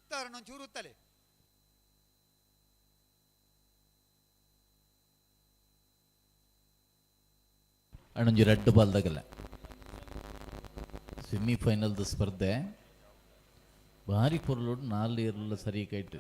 ಉತ್ತರನ್ನು ಚೂರು ಉತ್ತಲೆ. ಅಣ್ಣೊಂಜಿ ರಡ್ಡು ಬಾಲ್ದಾಗಲ್ಲ ಸೆಮಿಫೈನಲ್ದ ಸ್ಪರ್ಧೆ ಭಾರಿ ಪೊರ್ಲುಡು ನಾಲ್ ಏರ್ಲ ಸರಿ ಕೈಟ್.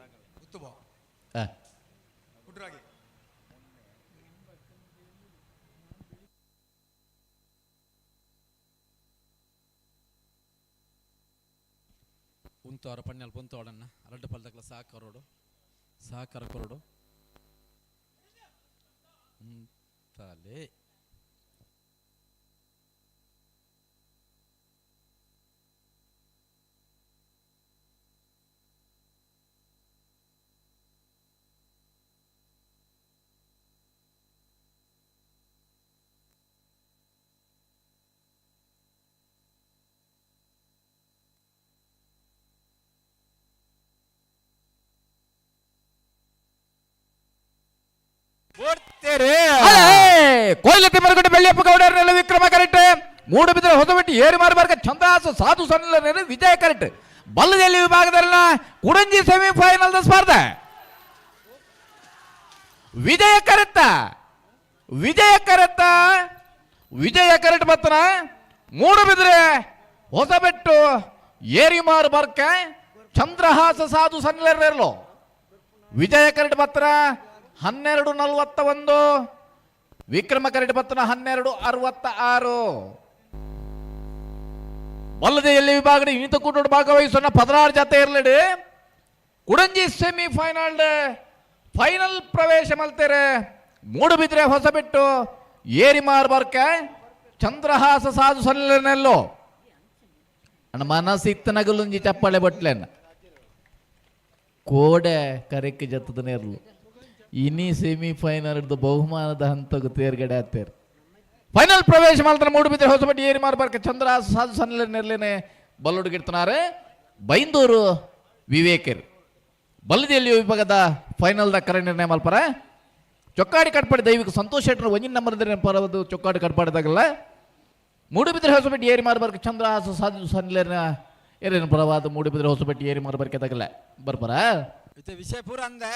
ಉಂತವರ ಪಣ್ಣಲ್ ಪುಂತೋಡನ್ನ ರಡ್ಡು ಪಲ್ದಕ್ಲ ಸಹಕಾರೋಡು ಸಹಕಾರ ಕೊರಡು ಉಂತಾಲೆ. ಕೋಯಿಲತ್ತಿ ಮರಗಡ್ಡೆ ಬೆಳ್ಳಿಯಪ್ಪ ಗೌಡರನೆಲ್ಲ ವಿಕ್ರಮ ಕರೆಕ್ಟ್. ಮೂಡುಬಿದ್ರೆ ಹೊಸಬೆಟ್ಟಿ ಏರಿ ಮಾರ್ಗ ಛಂದಾಸ ಸಾಧು ಸಣ್ಣ ವಿಜಯ ಕರೆಕ್ಟ್. ಬಲ್ಲದಲ್ಲಿ ವಿಭಾಗದಲ್ಲಿನ ಕುಡಂಜಿ ಸೆಮಿಫೈನಲ್ ಸ್ಪರ್ಧೆ ವಿಜಯ ಕರೆತ್ತ ವಿಜಯ ಕರೆತ್ತ ವಿಜಯ ಕರೆಕ್ಟ್ ಬತ್ತನ ಮೂಡುಬಿದ್ರೆ ಹೊಸಬೆಟ್ಟು ಏರಿಮಾರು ಬರ್ಕ ಚಂದ್ರಹಾಸ ಸಾಧು ಸಣ್ಣರ್ಲು ವಿಜಯ ಕರೆಕ್ಟ್ ಬತ್ತರ 12:41 ವಿಕ್ರಮ ಕರೆಕ್ಟ್ ಬತ್ತನ 12:66. ಬಲ್ಲದೆಯಲ್ಲಿ ವಿಭಾಗದ ಇನ್ನಿತ ಕೂಟೋಡು ಭಾಗವಹಿಸೋಣ 16 ಜತೆ ಇರಲಿಡು ಕುಡಂಜಿ ಸೆಮಿಫೈನಲ್ ಫೈನಲ್ ಪ್ರವೇಶ ಮಲ್ತೇರೆ ಮೂಡುಬಿದ್ರೆ ಹೊಸಬೆಟ್ಟು ಏರಿಮಾರ್ ಬರ್ಕ ಚಂದ್ರಹಾಸ ಸಾಧು ಸಲ್ಲೆನೆಲ್ಲೋ ಅಣ್ಣ ಮನಸ್ಸಿತ್ತ ನಗಲುಂಜಿ ಚಪ್ಪಾಳೆ ಬಟ್ಲೆನ್ನ ಕೋಡೆ ಕರೆಕ್ಕೆ ಜತ್ತದ ನೇರ್ಲು ಇನಿ ಸೆಮಿಫೈನಲ್ ಬಹುಮಾನದ ಹಂತకు ತೇರ್ಗಡೆ ಆತೇರು ಫೈನಲ್ ಪ್ರವೇಶ ಮಾಡ್ತಾರೆ ಮೂಡುಬಿದ್ರೆ ಹೊಸಬೆಟ್ಟು ಏರಿಮಾರ್ ಬರ್ಕ ಚಂದ್ರಹಾಸ ಸಾಧು ಸನ್ನೆರ್ಲೇನೆ ಬಲ್ಲುಡುಗಿಡ್తున్నారు ಬೈಂದೂರು ವಿವೇಕರ್ ಬಲ್ಲದೆಯಲ್ಲಿ ವಿಭಾಗದ ಫೈನಲ್ದ ಕರೆ ನಿರ್ಣಯ ಮಲ್ಪರ ಚೊಕ್ಕಾಡಿ ಕಟ್ಪಾಡಿ ದೈವಿಕ ಸಂತೋಷ್ ಶೆಟ್ಟರ್ ಒಂಜಿನ ನಂಬರ್ ಪರವದು ಚೊಕ್ಕಾಡಿ ಕಟ್ಪಾಡಿದಾಗಲ್ಲ ಮೂಡುಬಿದ್ರೆ ಹೊಸಬೆಟ್ಟಿ ಏರಿ ಮಾರ್ಬರ್ಕ ಚಂದ್ರಹಾಸ ಸಾಧು ಸನ್ಲೇನ ಏರೇನು ಪರವಾದ ಮೂಡುಬಿದ್ರೆ ಹೊಸಬೆಟ್ಟಿ ಏರಿ ಮಾರ್ಬರ್ಕೆ ತಗಲ್ಲ ಬರ್ಪರ ವಿಷಯ ಪೂರ ಅಂದೆ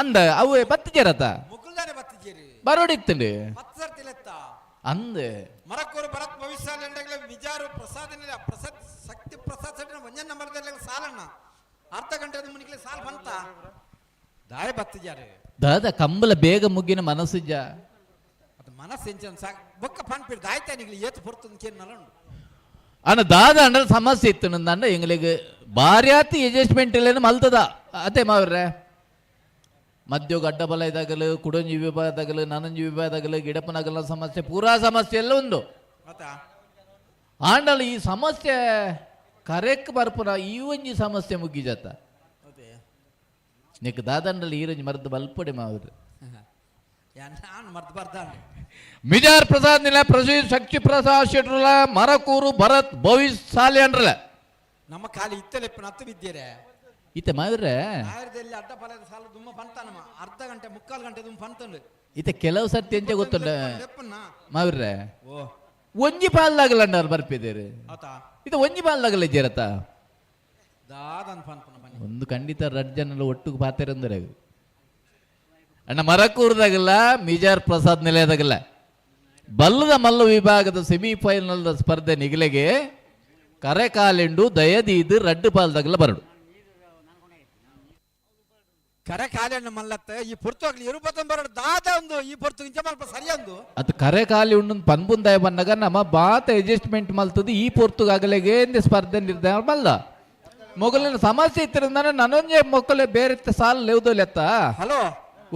ಅಂದ ಅವು ಬತ್ತಿಜೇರತ ಮುಕುಲ್ದಾನೆ ಬತ್ತಿಜೇರಿ ಬರೋಡಿತ್ತಂడి ಪತ್ತು ಸರ್ತಿಲೆತ್ತ ಅಂದೆ ಮರಕ್ಕೂರು ಭರತ್ ಭವಿಷ್ಯ ವಿಜಾರು ಪ್ರಸಾದ್ ಪ್ರಸಾದ್ ಶಕ್ತಿ ಪ್ರಸಾದ್ ಸೆಟ್ಟಿನ ಒಂಜನ್ ನಂಬರ್ ಸಾಲಣ್ಣ ಅರ್ಧ ಗಂಟೆ ಮುನಿಕ್ಲೆ ಸಾಲ್ ಬಂತ ದಾಯ ಬತ್ತಿಜಾರು ದಾದ ಕಂಬಲ ಬೇಗ ಮುಗ್ಗಿನ ಮನಸ್ಸುಜ್ಜ ಅದು ಮನಸ್ಸು ಎಂಚನ್ ಸಾಕ್ ಬೊಕ್ಕ ಪನ್ಪಿಡ್ ದಾಯ್ತಾ ನಿಗ್ಲಿ ಏತು ಪೊರ್ತುಂದು ಕೇನ್ನಲ ಉಂಡು ಅಣ್ಣ ದಾದ ಅಂಡ ಸಮಸ್ಯೆ ಇತ್ತು ನಂದ ಎಂಗ್ಲಿಗೆ ಭಾರ್ಯಾತಿ ಅಡ್ಜಸ್ಟ್ಮೆಂಟ್ ಇಲ್ಲೇನು ಮಲ್ತದ ಅದೇ ಮಾವ್ರೆ ಮದ್ಯೋಗ ಅಡ್ಡ ಬಲ ಇದಾಗಲು ಕುಡಂಜಿ ವಿಭಾಗದಾಗಲು ನನಂಜಿ ವಿಭಾಗದಾಗಲು ಗಿಡಪನಗಲ ಸಮಸ್ಯೆ ಪೂರಾ ಸಮಸ್ಯೆ ಎಲ್ಲ ಒಂದು ಆಂಡಲ ಈ ಸಮಸ್ಯೆ ಕರೆಕ್ ಬರ್ಪುನ ಈ ಒಂಜಿ ಸಮಸ್ಯೆ ಮುಗ್ಗಿಜತ್ತ ನಿಕ್ ದಾದಂಡಲ್ಲಿ ಈರಂಜಿ ಮರ್ದು ಬಲ್ಪಡೆ ಮಾವ್ರೆ ಮಿಜಾರ್ ಪ್ರಸಾದ್ ನಿಲ ಪ್ರಸೀದ್ ಶಕ್ತಿ ಪ್ರಸಾದ್ ಶೆಟ್ರುಲ ಮರಕೂರು ಭರತ್ ಭವಿಷ್ ಸಾಲೆ ಅಂಡ್ರಲ ನಮ್ಮ ಖಾಲಿ ಇತ್ತಲೆಪ್ಪ ನತ್ತು ಬಿದ್ದೀರೆ ಇತ್ತೆ ಮಾವ್ರೆ ಆಯುರ್ದಲ್ಲಿ ಅಡ್ಡ ಫಲದ ಸಾಲ ದುಮ್ಮ ಪಂತ ನಮ್ಮ ಅರ್ಧ ಗಂಟೆ ಮುಕ್ಕಾಲು ಗಂಟೆ ದುಮ್ಮ ಪಂತಂಡು ಇತ್ತೆ ಕೆಲವು ಸರ್ತಿ ಎಂಚೆ ಗೊತ್ತುಂಡ ಮಾವಿರ್ರೆ ಓ ಒಂಜಿ ಪಾಲ್ದಾಗಲಂಡಾರ್ ಬರ್ಪಿದ್ದೇರು ಆತಾ ಇದು ಒಂಜಿ ಪಾಲ್ದಾಗಲ ಇದ್ದೀರತ್ತ ದಾದನ್ ಪನ್ಪುನ ಬನ್ನಿ ಒಂದು ಖಂಡಿತ ರಡ್ ಜನಲ ಒಟ್ಟುಗು ಪಾತೆರಂದರೆ ಅಣ್ಣ ಮರಕೂರ್ದಾಗಲ್ಲ ಮಿಜಾರ್ ಪ್ರಸಾದ್ ನಿಲಯದಾಗಲ್ಲ ಬಲ್ಲದ ಮಲ್ಲ ವಿಭಾಗದ ಸೆಮಿಫೈನಲ್ ಸ್ಪರ್ಧೆ ನಿಗಲೆಗೆ ಕರೆಕಾಲೆಂಡು ದಯದೀದು ರಡ್ಡು ಪಾಲ್ದಾಗಲ್ಲ ಬರಡು ಕರೆ ಕಾಲೆಣ್ಣು ಮಲ್ಲತ್ತ ಈ ಪೊರ್ತುಗ್ಲಿ ಇರುಪತ್ತೊಂದು ಬರಡು ದಾದ ಒಂದು ಈ ಪೊರ್ತು ಇಂಚ ಮಲ್ಪ ಸರಿಯೊಂದು ಅದು ಕರೆ ಖಾಲಿ ಉಂಡು ಪನ್ಪುಂದಾಯ ಬನ್ನಗ ನಮ್ಮ ಬಾತ ಅಡ್ಜಸ್ಟ್ಮೆಂಟ್ ಮಲ್ತದ್ದು ಈ ಪೊರ್ತುಗಾಗಲೆಗೆ ಸ್ಪರ್ಧೆ ನಿರ್ಧಾರ ಮಲ್ಲ ಮೊಗಲಿನ ಸಮಸ್ಯೆ ಇತ್ತಿರಂದ ನನೊಂಜೆ ಮೊಕ್ಕಲೆ ಬೇರೆ ಸಾಲ ಲೆವ್ದೋಲೆತ್ತ ಹಲೋ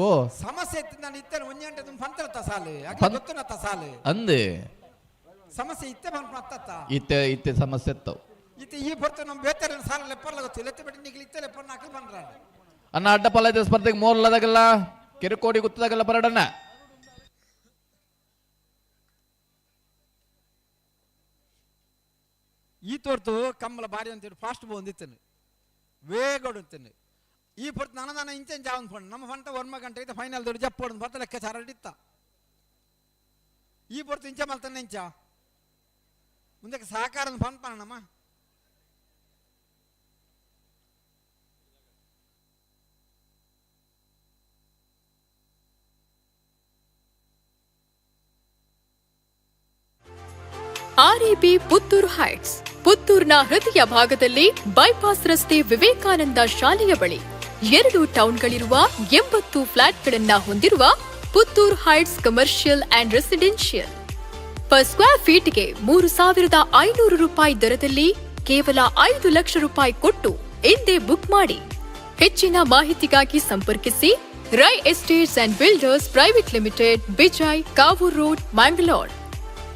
ಓ ಸಮಸ್ಯೆ ಇತ್ತು ನಾನು ಇತ್ತೇನೆ ಒಂಜಿ ಗಂಟೆ ತುಂಬ ಪಂತರತ್ತ ಸಾಲು ಗೊತ್ತುನತ್ತ ಸಾಲು ಅಂದೆ ಸಮಸ್ಯೆ ಇತ್ತೆ ಪನ್ಪುನ ಇತ್ತೆ ಇತ್ತೆ ಸಮಸ್ಯೆ ಇತ್ತವು ಇತ್ತೆ ಈ ಪೊರ್ತು ನಮ್ಮ ಬೇತಾರೆ ಸಾಲ ಲೆಪ್ಪರ್ಲ ಗೊತ್ತು ಲೆತ್ತೆ ಬಿಟ್ಟು ನಿಗ್ಲಿ ಇತ್ತೆ ಲೆಪ್ಪರ್ ನಾಲ್ಕು ಬಂದ್ರ ಅನ್ನ ಅಡ್ಡ ಪಲ್ಲದ ಸ್ಪರ್ಧೆಗೆ ಮೋರ್ಲದಾಗಲ್ಲ ಕಿರುಕೋಡಿ ಗುತ್ತದಾಗಲ್ಲ ಬರಡನ್ನ ಈ ತೋರ್ತು ಕಮ್ಮಲ ಬಾರಿ ಅಂತೇಳಿ ಫಾಸ್ಟ್ ಬಂದಿತ್ತೇನೆ ವೇಗ ಹೊಡುತ್ತೇನೆ ಈ ಪೊರ್ತು ನಾನು ನಾನು ಇಂಚೆ ಜಾವನ್ ಫಂಡ್ ನಮ್ಮ ಫಂಟ ಒರ್ಮ ಗಂಟೆ ಐತೆ ಫೈನಲ್ ದೊಡ್ಡ ಜಪ್ಪ ಹೊಡೆದು ಬರ್ತ ಲೆಕ್ಕಾಚಾರ ಇತ್ತ ಈ ಪೊರ್ತು ಇಂಚ ಮಲ್ತಾನೆ ಇಂಚ ಮುಂದಕ್ಕೆ ಸಹಕಾರ ಫಂಡ್ ನಮ್ಮ. ಆರ್ಎಬಿ ಪುತ್ತೂರು ಹೈಟ್ಸ್, ಪುತ್ತೂರ್ನ ಹೃದಯ ಭಾಗದಲ್ಲಿ ಬೈಪಾಸ್ ರಸ್ತೆ, ವಿವೇಕಾನಂದ ಶಾಲೆಯ ಬಳಿ ಎರಡು ಟೌನ್ಗಳಿರುವ 80 ಫ್ಲಾಟ್ಗಳನ್ನ ಹೊಂದಿರುವ Puttur heights commercial and residential. Per square ಫೀಟ್ಗೆ ₹3,500 ದರದಲ್ಲಿ ಕೇವಲ 5 ಲಕ್ಷ ರೂಪಾಯಿ ಕೊಟ್ಟು ಇಂದೇ ಬುಕ್ ಮಾಡಿ. ಹೆಚ್ಚಿನ ಮಾಹಿತಿಗಾಗಿ ಸಂಪರ್ಕಿಸಿ Rai estates and builders private limited, Bejai, Kavoor road, Mangalore.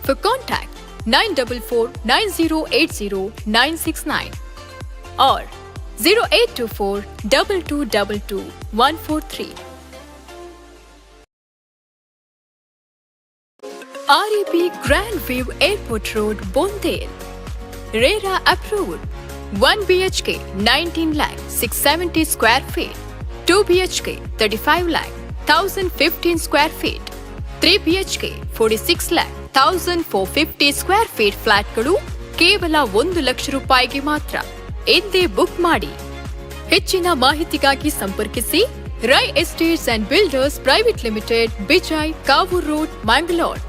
For contact 9449080969 or 08242222143. REB Grand View Airport Road, Bondel. RERA approved. 1 BHK 19 lakh 670 square feet. 2 BHK 35 lakh 1015 square feet. 3 BHK 46 lakh 1450 square feet ಫ್ಲಾಟ್ಗಳು ಕೇವಲ 1 ಲಕ್ಷ ರೂಪಾಯಿಗೆ ಮಾತ್ರ. ಇಂದೇ book ಮಾಡಿ. ಹೆಚ್ಚಿನ ಮಾಹಿತಿಗಾಗಿ ಸಂಪರ್ಕಿಸಿ Rai estates and builders private limited, Bejai, Kavoor road, Mangalore.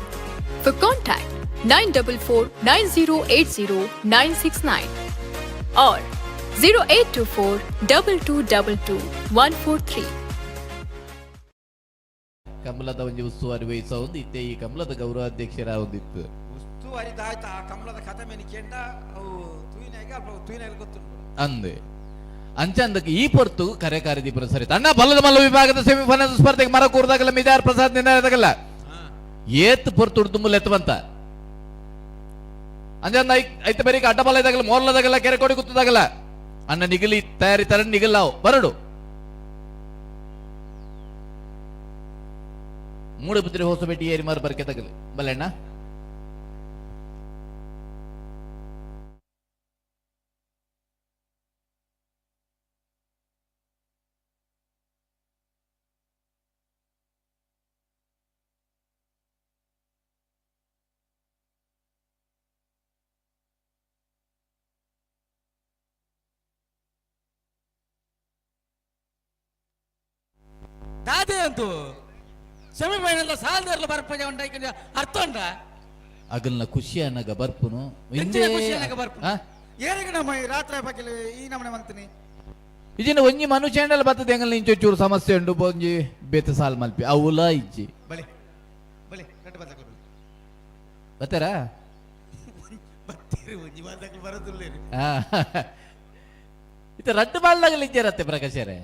For contact 9449080969 or 08242222143. ಕಮಲದ ಒಂಜಿ ಉಸ್ತುವಾರಿ ವಹಿಸ ಇತ್ತೆ ಈ ಕಮಲದ ಗೌರವಾಧ್ಯಕ್ಷರಾವೊಂದಿತ್ತು. ಉಸ್ತುವಾರಿ ದಾಯ್ತ, ಆ ಕಮಲದ ಕಥೆ ಮೇನಿ ಕೇಂಡ ಅವು ತೂಯಿನಾಗ ಅಲ್ಪ ತೂಯಿನಾಗ ಗೊತ್ತುಂಟು. ಅಂದೆ ಅಂಚಂದಕ್ಕೆ ಈ ಪೊರ್ತು ಕರೆ ಕಾರಿದೀಪುರ ಸರಿ. ಅಣ್ಣ, ಬಲ್ಲದ ಮಲ್ಲ ವಿಭಾಗದ ಸೆಮಿಫೈನಲ್ ಸ್ಪರ್ಧೆಗೆ ಮರ ಕೂರ್ದಾಗಲ್ಲ ಮಿದಾರ್ ಪ್ರಸಾದ್ ನಿರ್ಣಯದಾಗಲ್ಲ ಏತ್ ಪೊರ್ತು ದುಮ್ಮಲ್ ಎತ್ತವಂತ ಅಂಜಂದ ಐತ ಬರೀಕ ಅಡ್ಡ ಬಲ ಇದಾಗಲ್ಲ, ಮೋರ್ಲದಾಗಲ್ಲ, ಕೆರೆ ಕೊಡಿ ಗುತ್ತದಾಗಲ್ಲ. ಅಣ್ಣ, ನಿಗಲಿ ತಯಾರಿ ತರ ನಿಗಲ್ಲಾವು ಬರಡು ಮೂಡುಬಿದ್ರೆ ಹೊಸಪೇಟೆ ಏರಿ ಮಾರು ಬರ್ಕೆ ತಗಲಿ ಬಲ್ಲಣ್ಣ. ದಾದೆ ಅಂತೂ ಸೆಮಿಫೈನಲ್ ಸಾಲದರ್ಲ ಬರ್ಪಜ ಉಂಟ, ಅರ್ಥ ಉಂಟ? ಅಗಲ್ನ ಖುಷಿ ಅನ್ನಗ ಬರ್ಪುನು. ಎಂಚಿನ ಖುಷಿ ಅನ್ನಗ ಬರ್ಪುನು? ಏರೆಗ್ ನಮ್ಮ ಈ ರಾತ್ರಿ ಬಗ್ಗೆ ಈ ನಮನೆ ಮಂತೀನಿ. ಇಜಿನ ಒಂಜಿ ಮನುಷ್ಯಂಡಲ ಬತ್ತದ ಎಂಗಲ್ ನಿಂಚು ಚೂರು ಸಮಸ್ಯೆ ಉಂಡು, ಒಂಜಿ ಬೇತೆ ಸಾಲ್ ಮಲ್ಪಿ ಅವುಲ ಇಜ್ಜಿ. ಬಲಿ ಬಲಿ ಕಟ್ಟು ಬತ್ತಕ್ಲು. ಬತ್ತಾರಾ? ಬತ್ತೀರಿ, ಒಂಜಿ ಬಾಲ್ದಕ್ಲು ಬರೋದಿಲ್ಲ. ಇತ್ತ ರಡ್ಡು ಬಾಲ್ದಾಗಲಿ ಇಜ್ಜರತ್ತೆ ಪ್ರಕಾಶರೇ.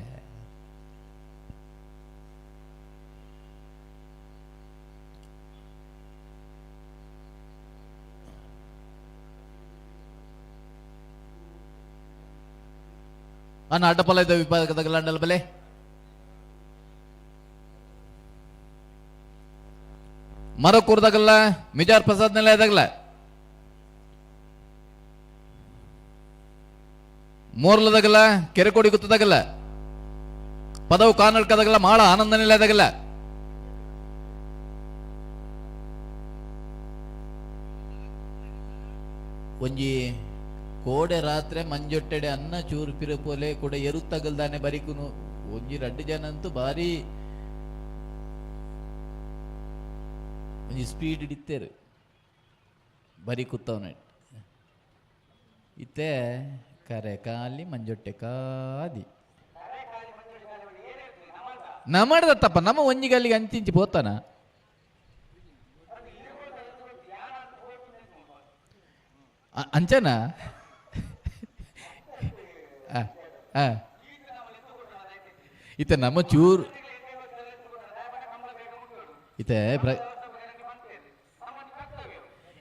ಅನ್ನ ಅಡ್ಡಪಲ ಇದ್ದ ವಿಭಾಗದ ಲಂಡಲ್ ಬಲೆ ಮರ ಕೂರ್ದಾಗಲ್ಲ ಮಿಜಾರ್ ಪ್ರಸಾದ್ ನೆಲ ಇದಾಗಲ್ಲ, ಮೋರ್ಲದಾಗಲ್ಲ, ಕೆರೆಕೋಡಿ ಗುತ್ತದಾಗಲ್ಲ, ಪದವು ಕಾನಡ್ಕದಾಗಲ್ಲ, ಮಾಳ ಆನಂದ ನೆಲೆದಾಗಲ್ಲ. ಒಂಜಿ ಕೋಡೆ ರಾತ್ರಿ ಮಂಜೊಟ್ಟೆಡೆ ಅನ್ನ ಚೂರು ಪಿರಪೋಲೆ ಕೂಡ ಎರುತ್ತಗಲ್ದಾನೆ ಬರಿಕುನು. ಒಂಜಿ ರಡ್ಡು ಜನ ಅಂತೂ ಬಾರಿ ಒಂಜಿ ಸ್ಪೀಡ್ ಹಿಡಿತೇರು ಬರಿ ಕುತ್ತವನ. ಇತ್ತೆ ಕರೆ ಕಾಲಿ ಮಂಜೊಟ್ಟೆ ಕಾದಿ ನಮ್ಮಡ್ದತ್ತಪ್ಪ ನಮ್ಮ ಒಂಜಿಗಲ್ಲಿಗೆ ಅಂಚಿಂಚಿ ಪೋತಾನ. ಅಂಚನ ಇತ್ತೆ ನಮ್ಮ ಚೂರು ಇತ್ತೆ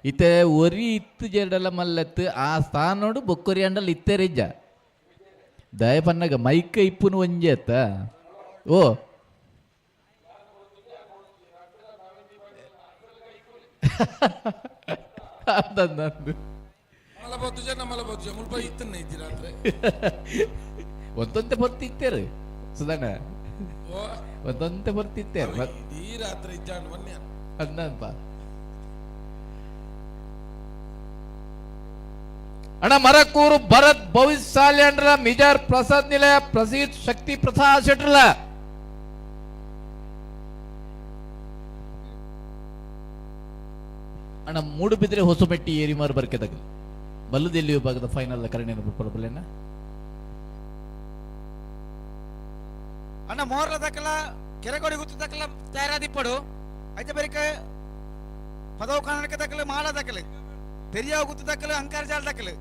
ಇತ್ತೆ ಒರಿ ಇತ್ತು ಜೆರಡಲ ಮಲ್ಲತ್ತು ಆ ಸ್ಥಾನೋಡು ಬೊಕ್ಕೊರಿ ಅಂಡಲ್ ಇತ್ತೆರಿಜ್ಜ ದಯ ಪನ್ನಗ ಮೈಕ ಇಪ್ಪುನು ಒಂಜಿ ಅತ್ತ. ಓ ಅಂತಂದು ಮಲಬೋಜ ಮುಲ್ಪ ಇತ್ತನ್ನ ಇದ್ದಿ ರಾತ್ರಿ. ಒಂದೊಂತೆ ಬರ್ತಿತ್ತೇರು ಸುಧಣ್ಣ, ಒಂದೊಂತೆ ಬರ್ತಿತ್ತೇರು. ಈ ರಾತ್ರಿ ಇಜ್ಜಾಂಡ್ ಒನ್ನೆ. ಅಂದಪ್ಪ ಅಣ್ಣ, ಮರಕೂರು ಭರತ್ ಭವಿಷ್ಯ ಸಾಲ್ಯಾಂಡ್ರ ಮಿಜಾರ್ ಪ್ರಸಾದ್ ನಿಲಯ ಪ್ರಸೀದ್ ಶಕ್ತಿ ಪ್ರಸಾದ್ ಶೆಟ್ರಲ. ಅಣ್ಣ ಮೂಡುಬಿದ್ರೆ ಹೊಸಬೆಟ್ಟಿ ಏರಿಮಾರು ಬರ್ಕೆದಗಲು ಬಲ್ಲದೆಲ್ಲಿ ವಿಭಾಗದ ಫೈನಲ್ ಕರಣೆಯನ್ನು ಪರಬಲೇನ. ಅಣ್ಣ ಮೋರ್ಲ ದಕ್ಕಲ ಕೆರೆಗೋಡಿ ಗುತ್ತು ದಕ್ಕಲ ತಯಾರಾದಿಪ್ಪಡು ಐತೆ ಬರಿಕ ಪದವು ಕನ್ನಡಕ ದಕ್ಕಲು ಮಾಲ ದಕ್ಕಲು ಪೆರಿಯ ಗುತ್ತು ದಕ್ಕಲು ಅಂಕಾರ ಜಾಲ ದಕ್ಕಲು.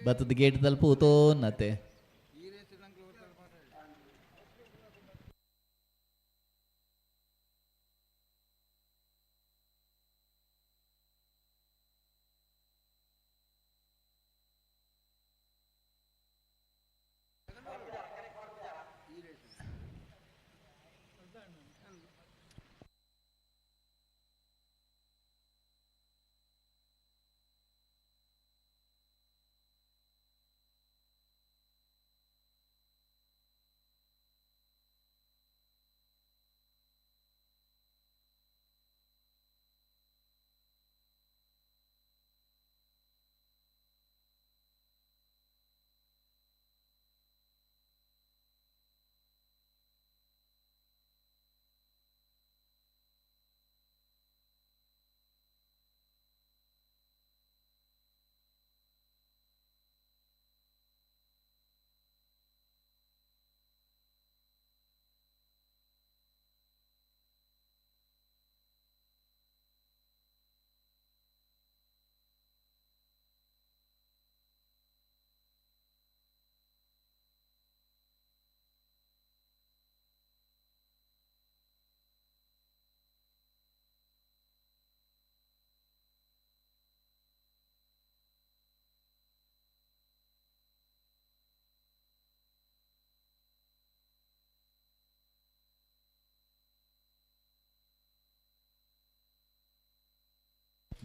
ಬತ್ತದ ಗೇಟ್ ತಲುಪು ತೋನ್ನತೆ.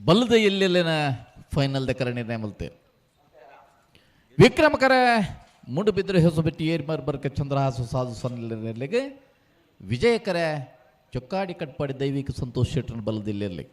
ಬಲ್ಲದ ಎಲ್ಲೆಲ್ಲಿನ ಫೈನಲ್ the ಕರ ನಿರ್ಣಯ ಮಲ್ತೆ. ವಿಕ್ರಮಕರ ಮೂಡುಬಿದ್ರೆ ಹೊಸಬೆಟ್ಟಿ ಏರ್ಮಾರ್ ಬರ್ಕ ಚಂದ್ರಹಾಸು ಸಾಧು ಸನ್ನೆಲೆಗೆ ವಿಜಯಕರ ಚೊಕ್ಕಾಡಿ ಕಟ್ಪಾಡಿ ದೈವಿಕ ಸಂತೋಷ್ ಶೆಟ್ಟರ್ ಬಲ್ಲದಿಲ್ಲೆಲ್ಲಿ.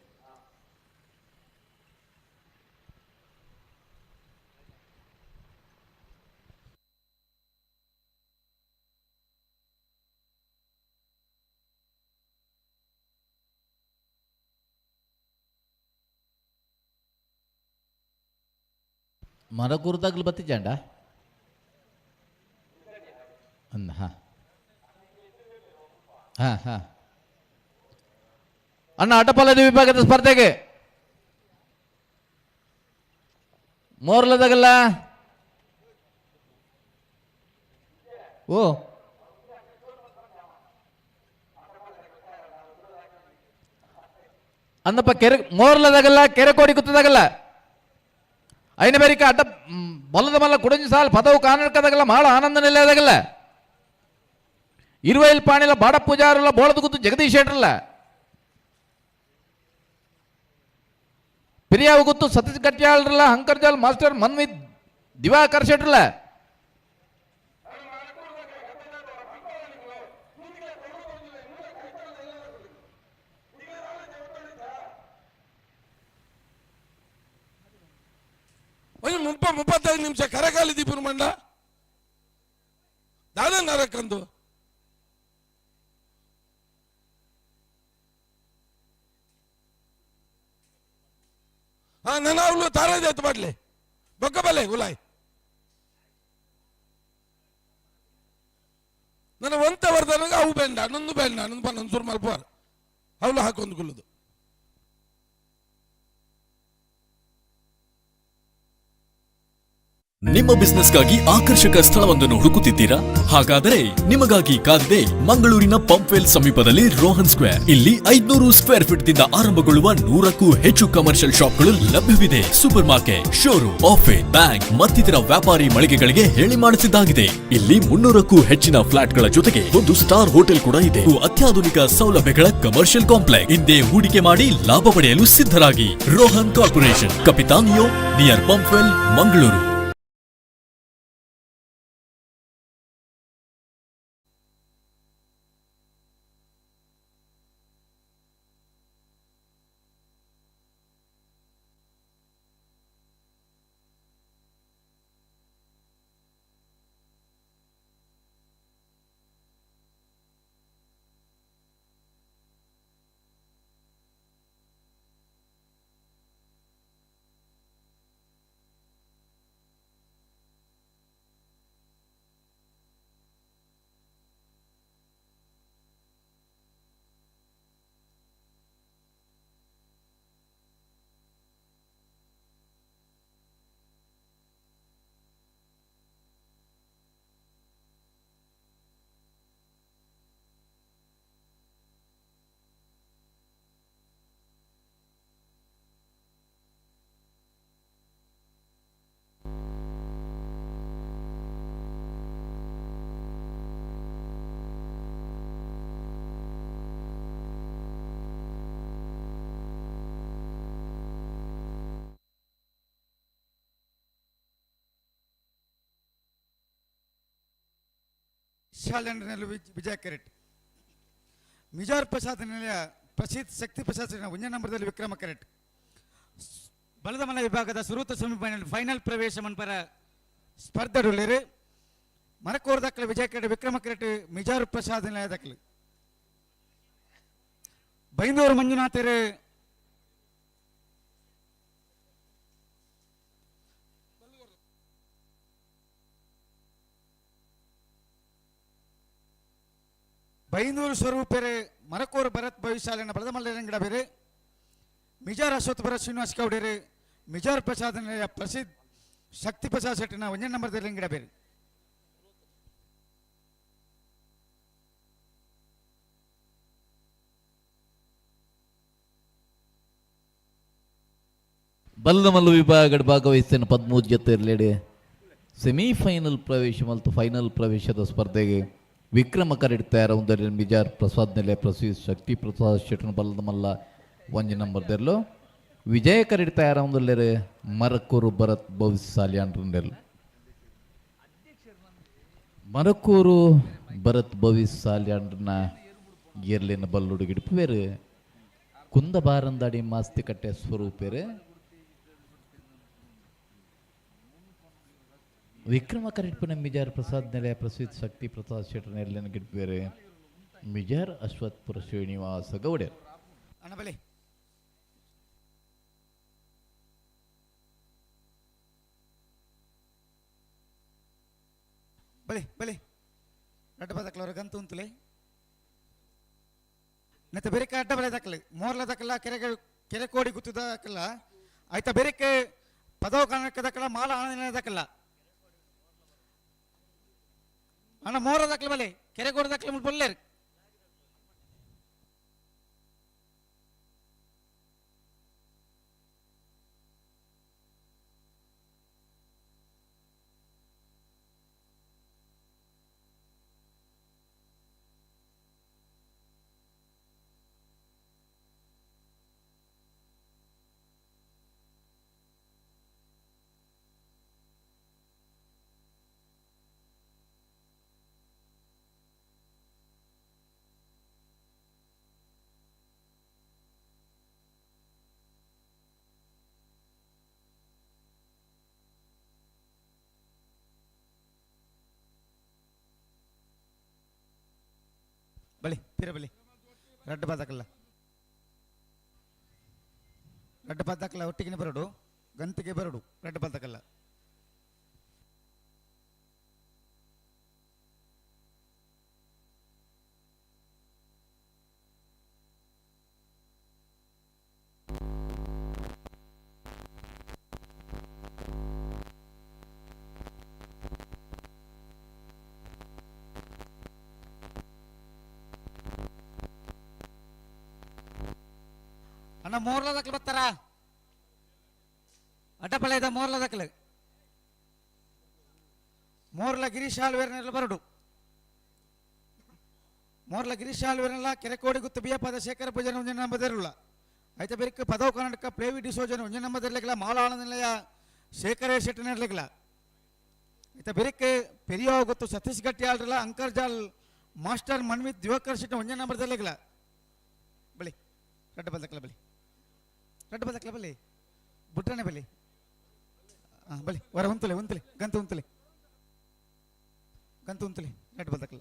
ಮರಕೂರ್ದಾಗ್ಲು ಬತ್ತಿಜಾಂಡ ಅಂದ. ಹಾಂ ಹಾಂ ಹಾಂ ಅಣ್ಣ ಅಟಪಲದ ವಿಭಾಗದ ಸ್ಪರ್ಧೆಗೆ ಮೋರ್ಲದಾಗಲ್ಲ. ಓ ಅಂದಪ್ಪ ಕೆರೆ ಮೋರ್ಲದಾಗಲ್ಲ ಕೆರೆ ಕೋಡಿ ಕುತ್ತದಾಗಲ್ಲ ಐನ ಬೇರಿಕ ಅಡ್ಡ ಬಲ್ಲದ ಮಲ್ಲ ಕುಡಂಜಿ ಸಾಲ್ ಪದವು ಕಾನಡ್ಕದಾಗಲ್ಲ ಮಾಳ ಆನಂದ ನಿಲ್ಲದಾಗಲ್ಲ ಇರುವೈಲ್ ಪಾಣಿಲ ಬಾಡ ಪೂಜಾರಲ್ಲ ಬೋಳದ ಗುತ್ತು ಜಗದೀಶ್ ಶೆಟ್ರಲ್ಲ ಪಿರಿಯಾವ ಗುತ್ತು ಸತೀಶ್ ಗಟ್ಟಿಯಾಳ್ರಲ್ಲ ಹಂಕರ್ಜಾಲ್ ಮಾಸ್ಟರ್ ಮನ್ವಿತ್ ದಿವಾಕರ್ ಶೆಟ್ರಲ್ಲ ಒಂದು 35 ನಿಮಿಷ ಕರಗಾಲಿ ದೀಪನ ಮಂಡ ದಾದ ನರಕಂದು ಹಾ ನನ್ನ ಅವಳು ತಾರಾಜ್ ಬಾಡ್ಲೆ ಬೊಕ್ಕ ಬಲ್ಲೆ ಗುಲಾಯ್. ನನ್ನ ಒಂತ ವರ್ಧನಾಗ ಅವು ಬೆಂಡ ನಂದು ಬೆಂಡ ನಂದು ಪನ್ನೊಂದು ಸುರು ಮಲ್ಪುವಾರ ಅವಳು ಹಾಕೊಂದು ಕುಲ್ಲುದು. ನಿಮ್ಮ ಬಿಸ್ನೆಸ್ಗಾಗಿ ಆಕರ್ಷಕ ಸ್ಥಳವೊಂದನ್ನು ಹುಡುಕುತ್ತಿದ್ದೀರಾ? ಹಾಗಾದರೆ ನಿಮಗಾಗಿ ಕಾದಿದೆ ಮಂಗಳೂರಿನ ಪಂಪ್ವೆಲ್ ಸಮೀಪದಲ್ಲಿ ರೋಹನ್ ಸ್ಕ್ವೇರ್. ಇಲ್ಲಿ 500 ಸ್ಕ್ವೇರ್ ಫೀಟ್ ದಿಂದ ಆರಂಭಗೊಳ್ಳುವ 100ಕ್ಕೂ ಹೆಚ್ಚು ಕಮರ್ಷಿಯಲ್ ಶಾಪ್ಗಳು ಲಭ್ಯವಿದೆ. Super market, showroom, office, bank ಮತ್ತಿತರ ವ್ಯಾಪಾರಿ ಮಳಿಗೆಗಳಿಗೆ ಹೇಳಿ ಮಾಡಿಸಿದ್ದಾಗಿದೆ. ಇಲ್ಲಿ 300ಕ್ಕೂ ಹೆಚ್ಚಿನ ಫ್ಲಾಟ್ಗಳ ಜೊತೆಗೆ ಒಂದು ಸ್ಟಾರ್ ಹೋಟೆಲ್ ಕೂಡ ಇದೆ. ಅತ್ಯಾಧುನಿಕ ಸೌಲಭ್ಯಗಳ ಕಮರ್ಷಿಯಲ್ ಕಾಂಪ್ಲೆಕ್ಸ್. ಇಂದೇ ಹೂಡಿಕೆ ಮಾಡಿ ಲಾಭ ಪಡೆಯಲು ಸಿದ್ಧರಾಗಿ. Rohan corporation, Kapitanio, near Pumpwell, Mangaluru. ಶಾಲೆಂಡ್ರಲ್ಲಿ ವಿಜಯ ಕೆರೆಟ್ ಮಿಜಾರ್ ಪ್ರಸಾದ್ ನಿಲಯ ಪ್ರಸಿದ್ಧ ಶಕ್ತಿ ಪ್ರಸಾದ್ ಒಂದೇ ನಂಬರ್ದಲ್ಲಿ ವಿಕ್ರಮ ಕೆರೆಟ್ ಬಲದ ಮಲ ವಿಭಾಗದ ಸುರೂತ ಸೆಮಿಫೈನಲ್ ಫೈನಲ್ ಪ್ರವೇಶ ಮನ್ಪರ ಸ್ಪರ್ಧೆಡುಳ್ಳೇರು ಮರಕೋರ್ ದಾಖಲೆ ವಿಜಯ ಕೆರೆಟ್ ವಿಕ್ರಮ ಕೆರೆಟ್ ಮಿಜಾರ್ ಪ್ರಸಾದ್ ನಿಲಯ ದಾಖಲೆ ಬೈಂದೂರು ಮಂಜುನಾಥರು ಬೈಂದೂರು ಸ್ವರೂಪೆರೆ ಮರಕೂರು ಭರತ್ ಭವಿಷ್ಯಾಲಿನ ಬಲದಮಲ್ಲರಂಗಡ ಬೇರೆ ಮಿಜಾರ್ ಅಶ್ವತ್ಥ ಭರತ್ ಶ್ರೀನಿವಾಸ್ ಗೌಡರು ಮಿಜಾರ್ ಪ್ರಸಾದ್ ಪ್ರಸಿದ್ಧ ಶಕ್ತಿ ಪ್ರಸಾದ್ ಶೆಟ್ಟಿನ ಒಂದೇ ನಂಬರ್ ಲಿಂಗಡ ಬೇರೆ. ಬಲ್ಲಮಲ್ಲು ವಿಭಾಗಡ್ ಭಾಗವಹಿಸಿದ 13 ಜೊತೆ ಇರಲೇಡೆ ಸೆಮಿಫೈನಲ್ ಪ್ರವೇಶ ಮತ್ತು ಫೈನಲ್ ಪ್ರವೇಶದ ಸ್ಪರ್ಧೆಗೆ ವಿಕ್ರಮ ಕರೆಡ್ ತಯಾರ ಮಿಜಾರ್ ಪ್ರಸಾದ್ ನೆಲೆ ಪ್ರಸಿದ್ಧ ಶಕ್ತಿ ಪ್ರಸಾದ್ ಶೆಟ್ಟನ ಬಲ್ಲದ ಮಲ್ಲ ಒಂಜಿ ನಂಬರ್ ದೆರ್ಲು ವಿಜಯ ಕರೆಡ್ ತಯಾರ ಒಂದಲ್ಲೇರೆ ಮರಕೂರು ಭರತ್ ಭವಿಷ್ಯ ಸಾಲಿಯಾನ್ರೆಲ್ ಮರಕೂರು ಭರತ್ ಭವಿಷ್ಯ ಸಾಲಿಯಾನ್ರನ್ನ ಏರ್ಲಿನ ಬಲ್ಲುಡು ಗಿಡಪುವೇರು ಕುಂದ ಬಾರಂದಾಡಿ ಮಾಸ್ತಿ ಕಟ್ಟೆ ಸ್ವರೂಪೇರು ವಿಕ್ರಮ ಕರೆಟ್ಪುನ ಮಿಜಾರ್ ಪ್ರಸಾದ್ ನೆಲೆಯ ಪ್ರಸಿದ್ಧ ಶಕ್ತಿ ಪ್ರಸಾದ್ ಶೆಟ್ಟರ್ ನೆಲೆಯನ್ನು ಗಿಡ್ಬೇರೆ ಮಿಜಾರ್ ಅಶ್ವತ್ಪುರ ಶ್ರೀನಿವಾಸ ಗೌಡ್ಯರ್. ಅಣ್ಣ ಬಲಿ ಬಲಿ ಬಲಿ ಅಡ್ಡ ಬದಕ್ಲವ್ರ ಗಂತು ಉಂತುಲೆ ನೆತ್ತ ಬೇರೆ ಅಡ್ಡ ಬಲೆ ದಕ್ಕಲೆ ಮೋರ್ಲ ದಕ್ಕಲ ಕೆರೆ ಕೆರೆ ಕೋಡಿ ಗುತ್ತದ ದಕ್ಕಲ ಆಯ್ತಾ ಬೇರೆಕ್ಕೆ ಪದವ ಕನ್ನಡಕ್ಕೆ ದಕ್ಕಲ ಮಾಲ ಆನಂದ ದಕ್ಕಲ ಅಣ್ಣ ಮೋರ ದಕ್ಕಲ ಬಲೆ ಕೆರೆ ಕೋಡಿ ದಕ್ಕಲ ಬಲ್ಲೇರು. ಬಳಿ ತೀರ ಬಳಿ ರಡ್ಡು ಬಾದಕಲ್ಲ ರಡ್ಡು ಬಾದಕಲ್ಲ ಒಟ್ಟಿಗೆ ಬರಡು ಗಂತಿಗೆ ಬರಡು ರಡ್ಡು ಬಾದಕಲ್ಲ. ಅಣ್ಣ ಮೋರ್ಲ ದಕ್ಲು ಬರ್ತಾರ ಅಡ್ಡಪಳ್ಳ ಮೋರ್ಲ ದಕ್ಲು ಮೋರ್ಲ ಗಿರೀಶ್ ಆಳ್ವೇರ್ನೆಲ್ಲ ಬರಡು ಮೋರ್ಲ ಗಿರೀಶ್ ಆಳ್ವೇರ್ನೆಲ್ಲ ಕೆರೆಕೋಡಿ ಗುತ್ತು ಬಿಯಪದ ಶೇಖರ ಪೂಜನ ಒಂಜಿ ನಂಬದಿರಲ್ಲ ಐತ ಬೆರಿಕ್ ಪದವು ಕರ್ನಾಟಕ ಪ್ಲೇವಿ ಡಿಸೋಜನ ಒಂಜಿ ನಂಬದಿರ್ಲಿಕ್ಕಿಲ್ಲ ಮಾಲಾಳ ನಿಲಯ ಶೇಖರ ಶೆಟ್ಟಿ ನೆರ್ಲಿಕ್ಕಿಲ್ಲ ಐತ ಬೆರಿಕ್ ಪೆರಿಯ ಗೊತ್ತು ಸತೀಶ್ ಗಟ್ಟಿ ಆಳ್ರಲ್ಲ ಅಂಕರ್ಜಾಲ್ ಮಾಸ್ಟರ್ ಮನ್ವಿತ್ ದಿವಾಕರ್ ಶೆಟ್ಟಿ ಒಂಜಿ ನಂಬರ್ದಿರ್ಲಿಕ್ಕಿಲ್ಲ ಬಳಿ ರಡ್ಡ ಬಲ್ದಕ್ಲ ಬಲಿ ರಡ್ಡ ಬಲ್ದಕ್ಲ ಬಲಿ ಬುಟ್ರನೆ ಬಲಿ ಹಾಂ ಬಲಿ ವರ ಉಂತಲೆ ಉಂತಲೆ ಗಂತ ಉಂತಲೆ ಗಂತ ಉಂತಲೆ ರಡ್ಡ ಬಲ್ದಕ್ಲ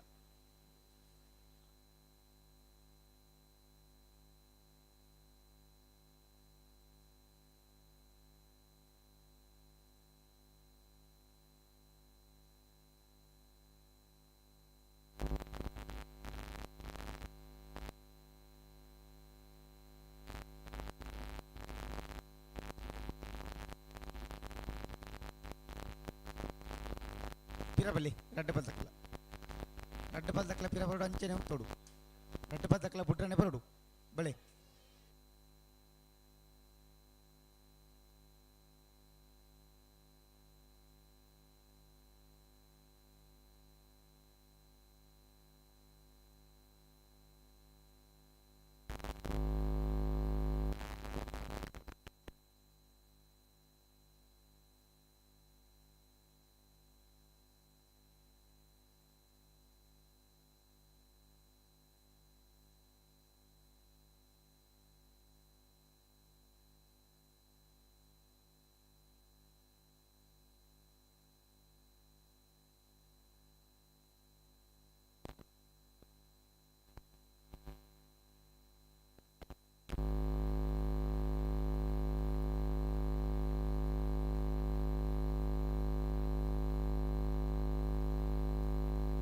ಪಿರಬಲಿ ರಡ್ಡ ಬಲ್ದಕ್ಲ ರಡ್ಡ ಬಲ್ದಕ್ಲ ಪಿರ ಬರಡು ಅಂಚೆನೆ ಉಂತೋಡು ರಡ್ಡ ಬಲ್ದಕ್ಲ ಬುಡ್ರನೆ ಬರಡು ಬಳೆ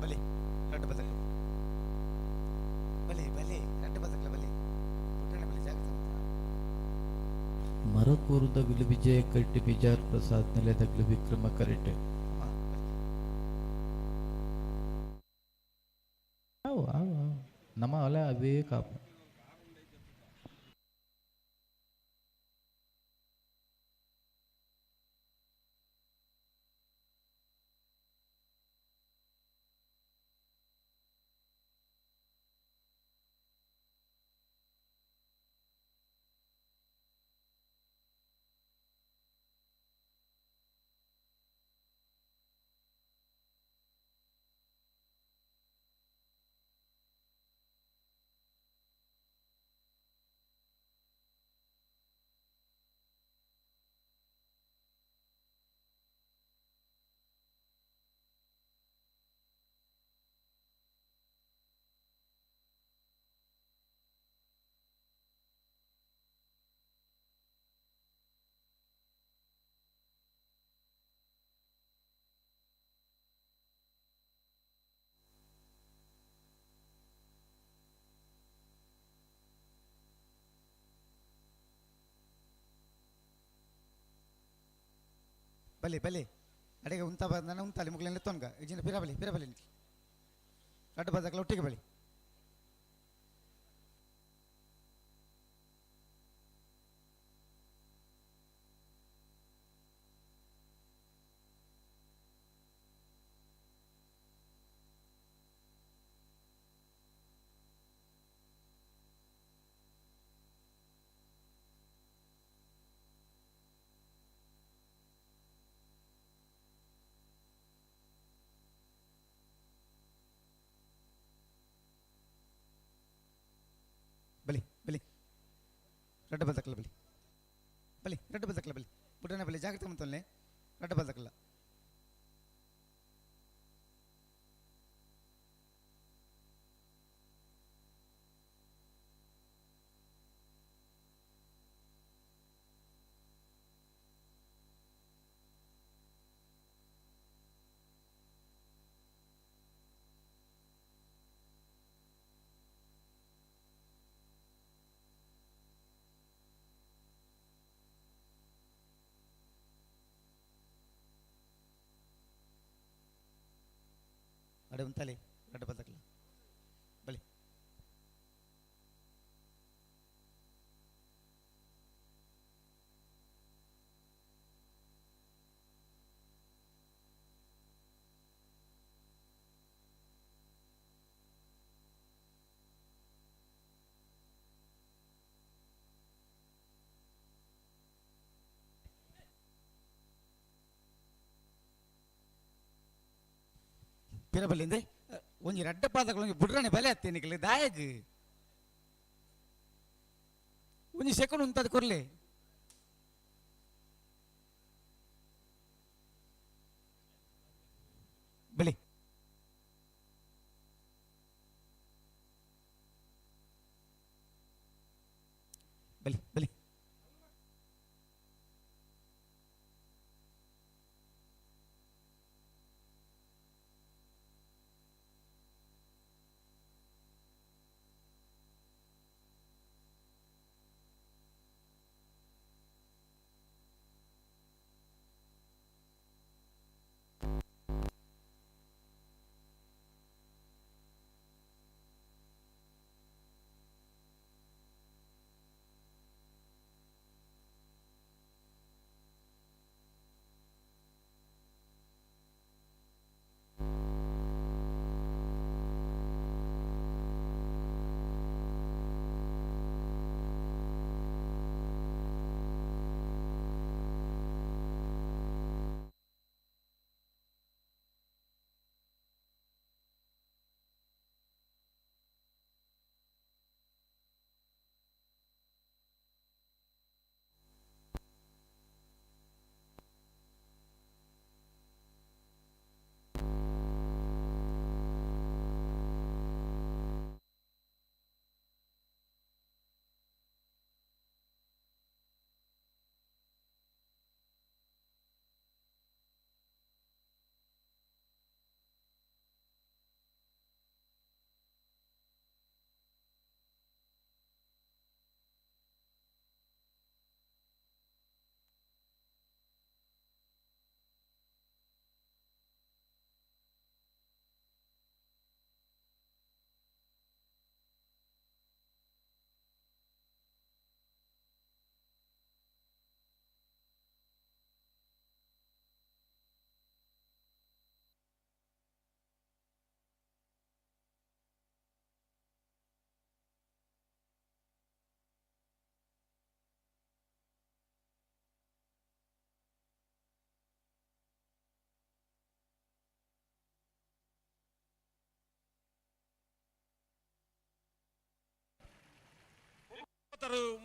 ಬಲಿ ರಡ್ಡ ಬಲ್ದಕ್ಲ ಬಲಿ ಬಲಿ ರಡ್ಡ ಬಲ್ದಕ್ಲ ಬಲಿ ಬುಡ್ರನೆ ಬಲಿ ಜಾಗ್ರತೆ ಮರಕೂರುದಗುಲು ವಿಜಯ ಕರೆಟ್ ಬಿಜಾರ್ ಪ್ರಸಾದ್ ನೆಲೆದಗ್ಲು ವಿಕ್ರಮ ಕರೆಟ್ ಆವು ಆವು ಆವು. ನಮ್ಮ ಅಲೆ ಅವೇ ಕಾಪು ಬಲಿ ಬಲಿ ಅಡಿಗೆ ಉಂತ ಬಂದಾನೆ ಉಂತಾಲಿ ಮುಗ್ಲೆಲ್ಲ ತೊನ್ಗ ಇಜಿನ ಪಿರ ಬಲಿ ಪಿರ ಬಲಿ ರಡ್ಡ ಬಲ್ದಕ್ಲ ಒಟ್ಟಿಗೆ ಬಲಿ ಬಲಿ ಬಲಿ ರಡ್ಡ ಬಲ್ದಕ್ಲ ಬಲಿ ಬಲಿ ರಡ್ಡ ಬಲ್ದಕ್ಲ ಬಲಿ ಬುಡ್ರನೆ ಬಲಿ ಜಾಗ್ರತೆ ಮಂತೊಲ್ಲೆ ರಡ್ಡ ಬಲ್ದಕ್ಲ ಅಡೆ ಉಂತಾಲಿ ರಡ್ಡ ಬಲ್ದಕ್ಲ ಬಲಿ ಪಿರಬಲ್ಲಿಂದೆ ಒಂಜಿ ರಡ್ಡ ಪಾದಗಳು ಬುಡ್ರನೆ ಬಲೆ ಅತ್ತೆ ನಿಕಲೆ ದಾಯಗ್ ಒಂಜಿ ಸೆಕೆಂಡ್ ಉಂತದ ಕೊರ್ಲೆ ಬಲಿ ಬಲಿ ಬಲಿ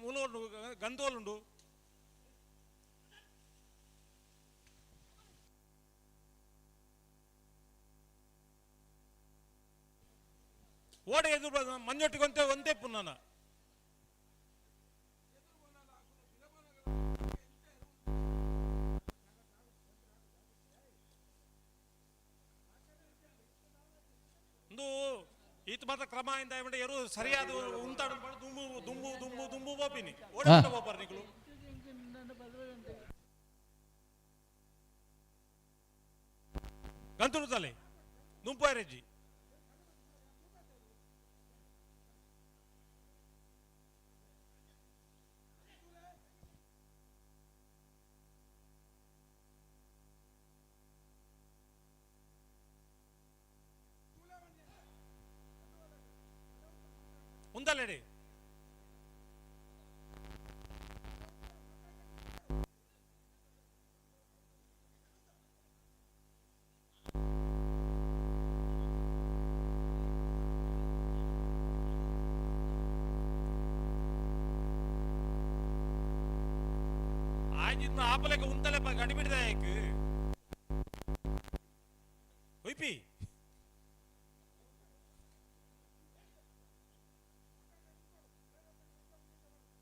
ಮೂಲೋಂಡು ಗಂಧೋಲುಂಡು ಓಡೆ ಎದುರು ಮಂಜೊಟ್ಟಿಗೆ ಒಂತೆ ಒಂದೇ ಪುನ್ನಾನ ಒಂದು ಈತ ಮಾತ್ರ ಕ್ರಮ ಇಂದ ಎರು ಸರಿಯಾದ ಉಂತಾಡು ದುಂಬು ದುಂಬು ದುಂಬು ದುಂಬು ಬೋಪಿನಿ ಓಡೆ ಬೋಪರ್ ನಿಕಲು ಗಂತುಡು ತಲೆ ದುಂಪು ಆರೆಜ್ಜಿ ఉందలేడి ಆಯ್ತು ಆಪಲೆಕ ಉಂತಲೆ ಗಡಿಬಿಡಿದ ಒಯ್ಪಿ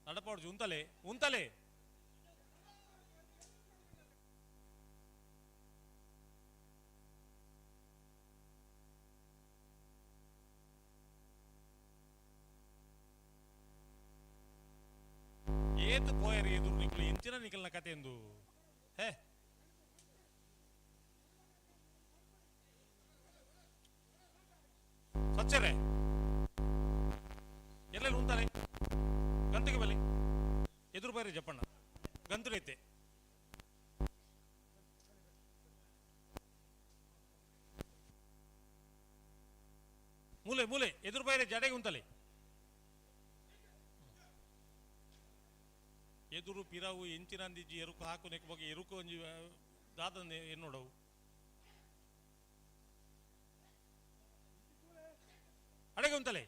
ನಡಪಾಡ್ಜು ಉಂತಲೆ ಉಂತಲೆ ಏತು ಪೋಯರಿ ಎದುರು ನಿಕ್ಲು ಎಂಚಿನ ನಿಕಲ್ನ ಕತೆ ಎಂದು ಹೇ ಸ್ವಚ್ಛರೇ ಎಲ್ಲೆಲ್ಲಿ ಉಂತಾನೆ ಗಂತಿಗೆ ಬಲಿ ಎದುರು ಬೈರಿ ಜಪ್ಪಣ್ಣ ಗಂತುಡೈತೆ ಮೂಲೆ ಮೂಲೆ ಎದುರು ಬೈರೆ ಜಡೆಗೆ ಉಂತಲೆ ಎದುರು ಪಿರಾವು ಎಂಚಿನಂದಿಜ್ಜಿ ಎರುಕು ಹಾಕು ನೆಕ್ ಬಗ್ಗೆ ಎರುಕು ಒಂಜಿ ದಾದ ಎನ್ನೋಡವು. ಉಂತಲೆ.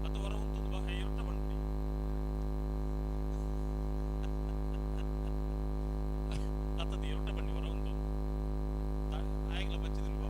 ಅದು ಹೊರ ಉಂಟು ಬಾ ಇರುತ್ತ ಬಂಡಿ. ಅತ್ತದ ಇರುಟ ಬನ್ನಿ ಹೊರ ಉಂಟು. ಆಯಗ್ಲ ಬಚ್ಚಿದ್ರು ಬಾ.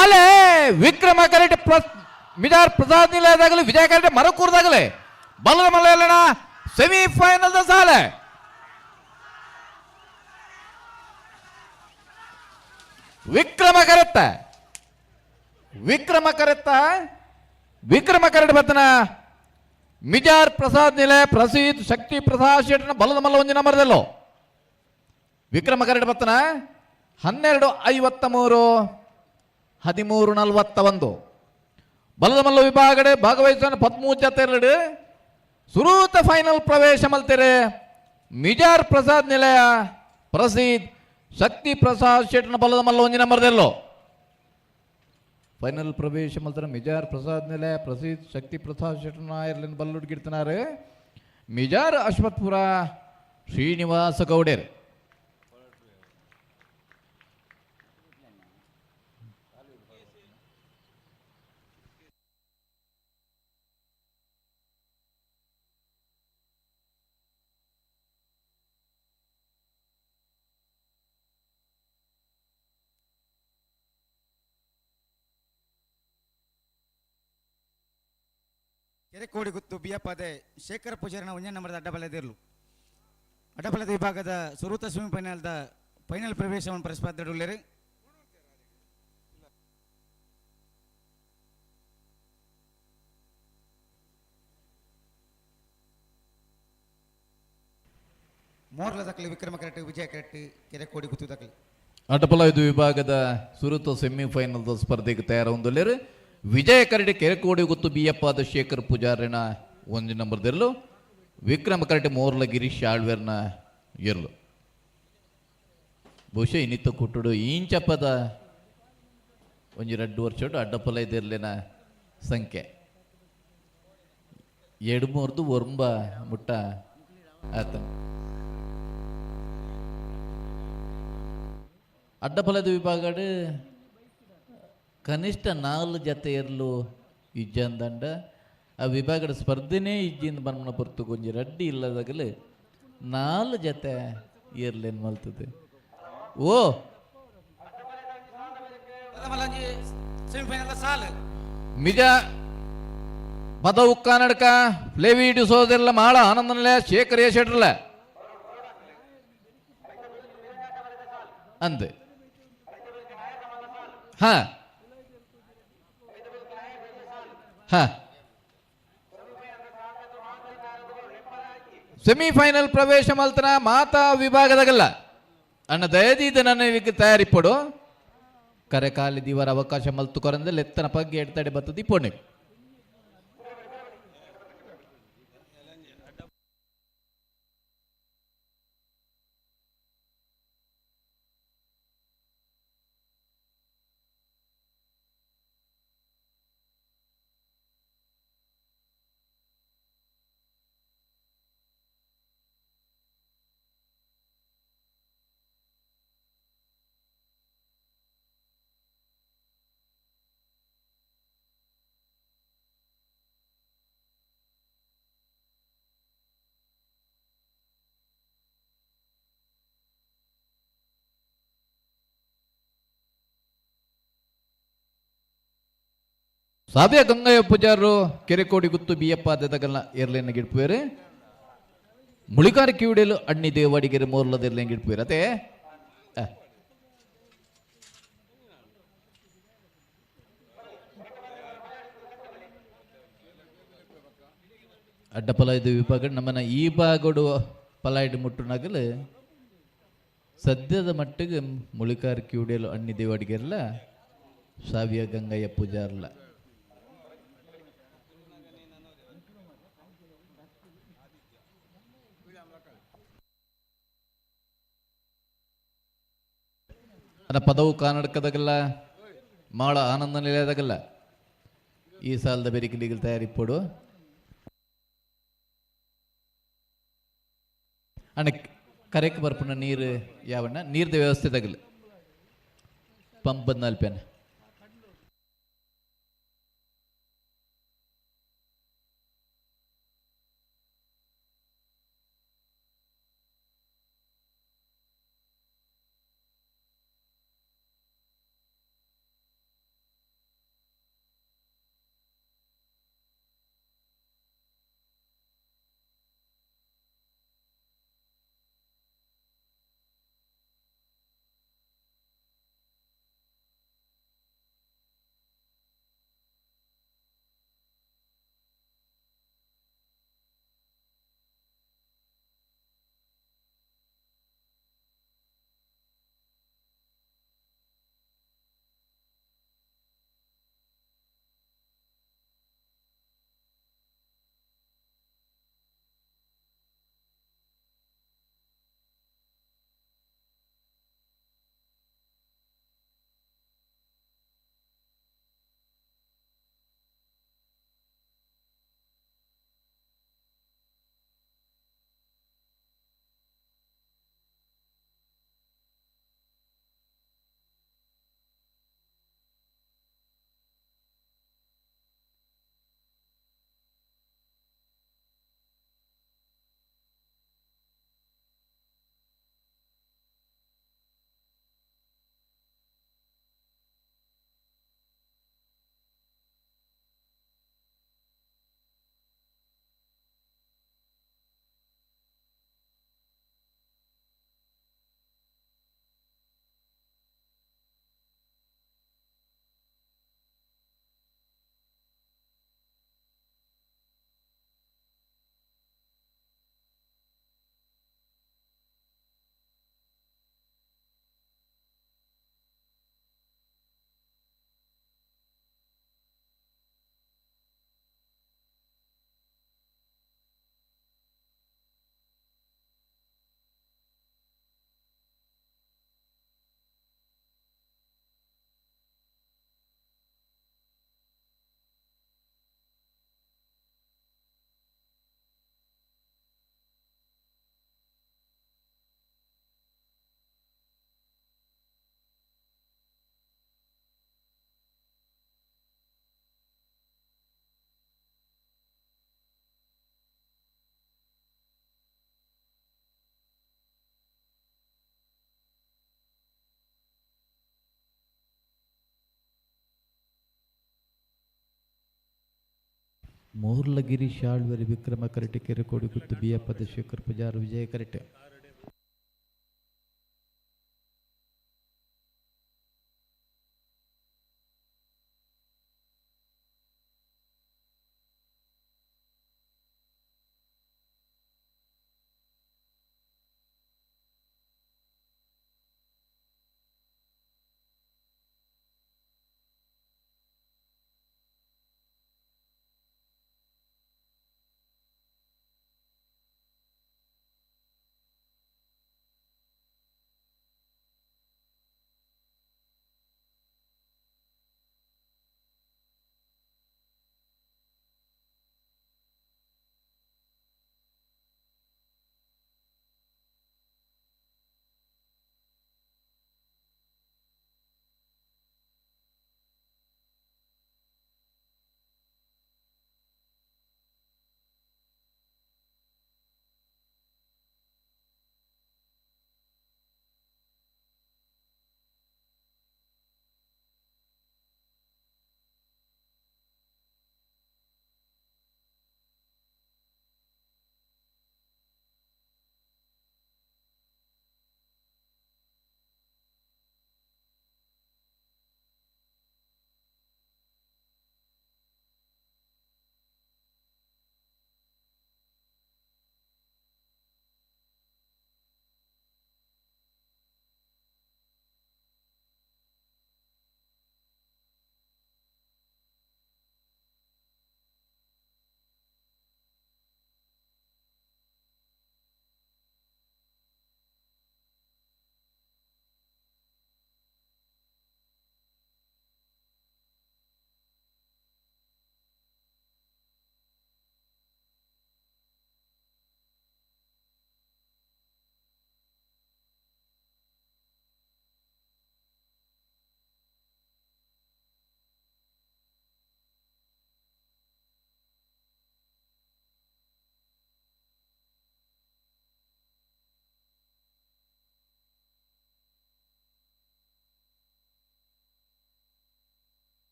ಅಲೆ ವಿಕ್ರಮ ಕರೆಟ್ ಮಿಜಾರ್ ಪ್ರಸಾದ್ ನಿಲಯದಾಗಲಿ ವಿಜಯ ಕರೆಟ್ ಮರಕೂರ್ದಾಗಲಿ ಬಲ್ಲದ ಮಲ್ಲನ ಸೆಮಿಫೈನಲ್ the ಸಾಲೆ. ವಿಕ್ರಮ ಕರೆತ್ತ ವಿಕ್ರಮ ಕರೆತ್ತ ವಿಕ್ರಮ ಕರೆಟ್ ಬತ್ತನ ಮಿಜಾರ್ ಪ್ರಸಾದ್ ನಿಲಯ ಪ್ರಸೀದ್ ಶಕ್ತಿ ಪ್ರಸಾದ್ ಶೆಟ್ಟನ ಬಲ್ಲದ ಮಲ್ಲ ಒಂಜಿನ ಮರದಲ್ಲೋ ವಿಕ್ರಮ ಕರೆಟ್ ಬತ್ತನ 12:53 13:41 ಬಲದ ಮಲ್ಲ ವಿಭಾಗಡೆ ಭಾಗವಹಿಸುವ 13 ಜತೆರಡು ಸುರೂತ ಫೈನಲ್ ಪ್ರವೇಶ ಮಲ್ತೆರೆ ಮಿಜಾರ್ ಪ್ರಸಾದ್ ನಿಲಯ ಪ್ರಸೀದ್ ಶಕ್ತಿ ಪ್ರಸಾದ್ ಶೆಟ್ಟನ ಬಲದ ಮಲ್ಲ ಒಂಜಿನ ಮರದೆಲ್ಲೋ ಫೈನಲ್ ಪ್ರವೇಶ ಮಲ್ತರ ಮಿಜಾರ್ ಪ್ರಸಾದ್ ನಿಲಯ ಪ್ರಸೀದ್ ಶಕ್ತಿ ಪ್ರಸಾದ್ ಶೆಟ್ಟನ ಐರ್ಲೆಂಡ್ ಬಲ್ಲುಡ್ಗಿಡ್ತನಾರು ಮಿಜಾರ್ ಅಶ್ವತ್ಪುರ ಶ್ರೀನಿವಾಸ ಗೌಡೇರ್. ಕೆರೆಕೋಡಿಗುತ್ತು ಬಿಯಪ್ಪದೆ ಶೇಖರ ಪೂಜಾರಿನ ಒಂಜನೇ ನಂಬರ್ದ ಅಡ್ಡಬಲದಿರಲು ಅಡ್ಡಬಲದ ವಿಭಾಗದ ಸುರೂತ ಸೆಮಿಫೈನಲ್ದ ಫೈನಲ್ ಪ್ರವೇಶವನ್ನು ಪರಸ್ಪರ ಮೋರ್ಲ ದಕ್ಕಲಿ ವಿಕ್ರಮ ಕರೆಕ್ಟ್ ವಿಜಯ ಕರೆಕ್ಟ್ ಕೆರೆಕೋಡಿ ಗುತ್ತು ದಕ್ಕಲಿ. ಅಡ್ಡಬಲ ಇದು ವಿಭಾಗದ ಸುರೂತ ಸೆಮಿಫೈನಲ್ದ ಸ್ಪರ್ಧೆಗೆ ತಯಾರೊಂದುಲ್ಲೇರು ವಿಜಯ ಕರಡಿ ಕೆರೆಕೋಡಿ ಗೊತ್ತು ಬಿಯಪ್ಪಾದ ಶೇಖರ್ ಪೂಜಾರಿನ ಒಂದು ನಂಬರ್ದೆರಲು ವಿಕ್ರಮ ಕರಡಿ ಮೋರ್ಲ ಗಿರೀಶ್ ಆಳ್ವೇರ್ನ ಎರ್ಲು. ಬಹುಶಃ ಇನ್ನಿತ್ತ ಕುಟ್ಟುಡು ಈಂಚಪ್ಪದ ಒಂಜಿ ರಡ್ಡು ವರ್ಷಡು ಅಡ್ಡಪಲ ಇದಿರ್ಲಿನ ಸಂಖ್ಯೆ ಎಡ್ಮೂರ್ದು ಒರ್ಂಬ ಮುಟ್ಟ ಆತ. ಅಡ್ಡಫಲದ ವಿಭಾಗಡು ಕನಿಷ್ಠ 4 ಜತೆ ಇರಲು ಇಜ್ಜಂದಂಡ ಆ ವಿಭಾಗದ ಸ್ಪರ್ಧೆನೇ ಇಜ್ಜಿಂದ ಬನ್ಮನ ಪೊರ್ತು ಕೊಂಜಿ ರಡ್ಡಿ ಇಲ್ಲದಾಗಲೇ 4 ಜತೆ ಇರ್ಲೇನು ಮಲ್ತದೆ. ಓ ಮಿಜ ಪದವು ಕನ್ನಡಕ ಫ್ಲೇವಿ ಡಿಸೋದೆಲ್ಲ ಮಾಳ ಆನಂದನಲೆ ಶೇಖರ್ ಶೆಟ್ರಲ್ಲ ಅಂದೆ. ಹಾ ಹಾ ಸೆಮಿಫೈನಲ್ ಪ್ರವೇಶ ಮಲ್ತನ ಮಾತಾ ವಿಭಾಗದಾಗಲ್ಲ ಅಣ್ಣ ದಯದೀದ ನನ್ನ ತಯಾರಿ ಪಡು ಕರೆ ಕಾಲಿ ದಿವರ ಅವಕಾಶ ಮಲ್ತು ಕೊರಂದೆ ಲೆತ್ತನ ಪಗ್ಗೆ ಎಡ್ತಡೆ ಬತ್ತದಿ ಪೊಣೆ. ಸಾವ್ಯ ಗಂಗಯ್ಯ ಪೂಜಾರರು ಕೆರೆಕೋಡಿ ಗುತ್ತು ಬಿಯಪ್ಪ ದೆದಗಲ್ನ ಏರ್ಲೆನ್ನ ಗಿಡ್ಪುವೇರು. ಮುಳಿಕಾರಿ ಕಿವಿಡೇಲು ಅಣ್ಣಿ ದೇವಾಡಿಗೆರೆ ಮೋರ್ಲದೆರ್ಲೆನ್ ಗಿಡ್ಪುವೇರು ಅತೆ. ಅಡ್ಡ ಪಲಾಯ್ದ ವಿಭಾಗ ನಮ್ಮನ್ನ ಈ ಭಾಗಡು ಪಲಾಯ್ಡ್ ಮುಟ್ಟುನಗಲು ಸದ್ಯದ ಮಟ್ಟಿಗೆ ಮುಳಿಕಾರ್ ಕಿವಿಡೇಲು ಅಣ್ಣಿ ದೇವಾಡಿಗೆರ್ಲ ಸಾವಿಯ ಗಂಗಯ್ಯ ಪೂಜಾರ್ಲ. ಅನ್ನ ಪದವು ಕನ್ನಡಕದಾಗಲ್ಲ ಮಾಳ ಆನಂದ ನಿಲಯದಾಗಲ್ಲ ಈ ಸಾಲದ ಬೆರಿಕಿಲಿಗೆ ತಯಾರಿಪ್ಪಡು. ಅಣ್ಣ ಕರೆಕ್ ಬರ್ಪುನ ನೀರು ಯಾವಣ್ಣ ನೀರ್ದ ವ್ಯವಸ್ಥೆ ತಗಲ್ ಪಂಪ್ ಬಂದ. ಮೂರ್ಲಗಿರಿ ಶಾಳ್ವರಿ ವಿಕ್ರಮ ಕರಟೆ ಕೆರೆಕೋಡಿ ಗುತ್ತು ಬಿಯಪ್ಪದ ಶೇಖರ್ ಪೂಜಾರ ವಿಜಯ ಕರಟೆ.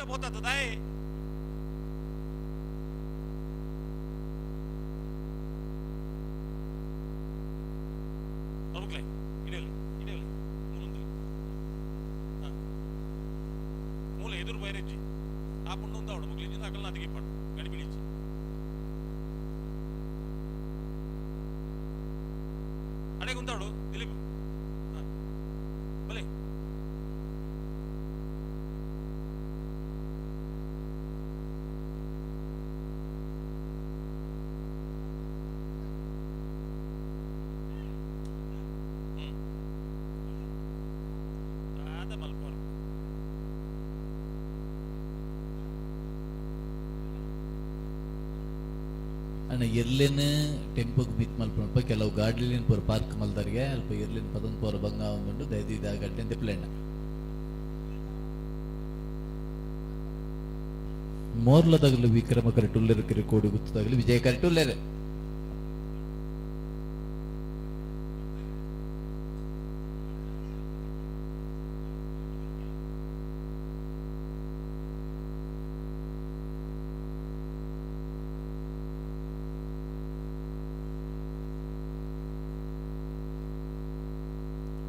ಪೋತದ ದಾಯೆ ಪ್ರಭುಕ್ಲೆ ಇಡಲಿ ಇಡಲಿ ಮೂಲೊಂದು ಮೂಲ ಎದುರು ಬೈರೆಜ್ಜಿ ಆ ಪುಂಡು ಅಂತ ಅವಡು ಮುಗ್ಲಿ ಅಕಲ್ ನಾತಿಗೆ ಇಪ್ಪಾಡು ಗಡಿ ಬಿಡಿಜ್ಜಿ ಅಡೆ ಗುಂತಾಡು ದಿಲೀಪ್ ಬಲೆ ದಾದ ಮಲ್ಪೋರು ಅಣ್ಣ ಎರ್ಲೆನ್ ಟೆಂಪೋಗ್ ಬಿತ್ ಮಲ್ಪುನಲ್ಪ ಕೆಲವು ಗಾಡ್ಲಿನ್ ಪೂರ ಪಾರ್ಕ್ ಮಲ್ದರ್ಗೆ ಅಲ್ಪ ಎರ್ಲೆನ್ ಪದೊಂದು ಪೂರ ಬಂಗ ಉಂಡು ದಯದೀದ ಗಡ್ಡೆ ತಿಪ್ಲೆಣ್ಣ ಮೋರ್ಲದಾಗಲು ವಿಕ್ರಮ ಕರೆಟುಲ್ಲೆರ್ ಕಿರಿಕೋಡಿ ಗುತ್ತದಾಗಲಿ ವಿಜಯ ಕರೆಟುಲ್ಲೆರ್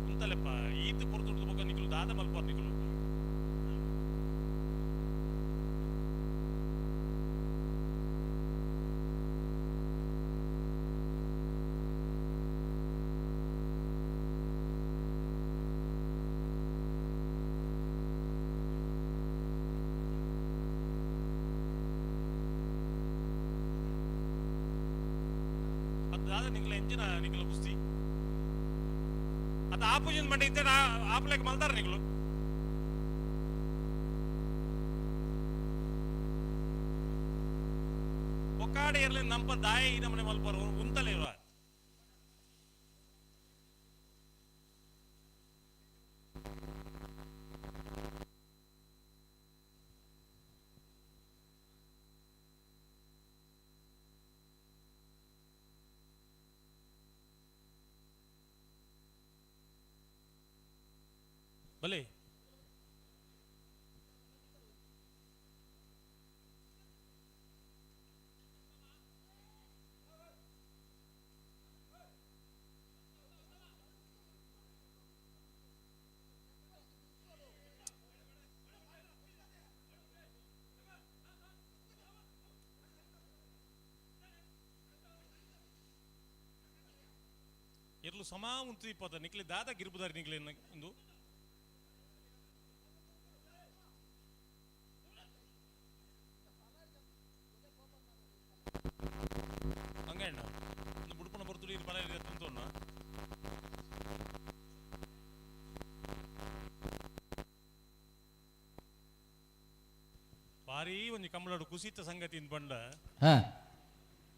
ಕುಂತಲೆಪ್ಪ ಈತ್ ಪೊರ್ತುಡ್ದು ಬೊಕ್ಕ ನಿಕುಲು ದಾದ ಮಲ್ಪೋರ್ ನಿಕುಲು ಅದು ದಾದ ನಿಕುಲ ಎಂಜಿನ ನಿಕುಲ ಕುಸ್ತಿ ಅದು ಆಪೋಜಿನ್ ಮಂಡಿ ಇದ್ದೆ ಆಪಲೇಕ ಮಲ್ದಾರ ನಿಕುಲು ಒಕ್ಕಾಡೆ ಇರಲಿ ನಂಪ ದಾಯ ಈ ನಮ್ಮನೆ ಮಲ್ಪರು ಉಂತಲೇ ಇರುವ ಬಲೆ ಎರ್ಲು ಸಮಾ ಉಂತು ಇಪ್ಪತ್ತ ನಿಕ್ಲೆ ದಾದ ಗಿರ್ಬುದಾರಿ ನಿಕ್ಲೆ ಒಂದು ಹಂಗಣ್ಣ ಒಂದು ಬುಡ್ಪಣ ಬರ್ತುಡಿ ಇದು ಮನೆ ತುಂತೋಣ ಭಾರಿ ಒಂಜಿ ಕಮ್ಮಲಾಡು ಕುಸಿತ ಸಂಗತಿ ಇಂದ್ ಬಂಡ ಹಾ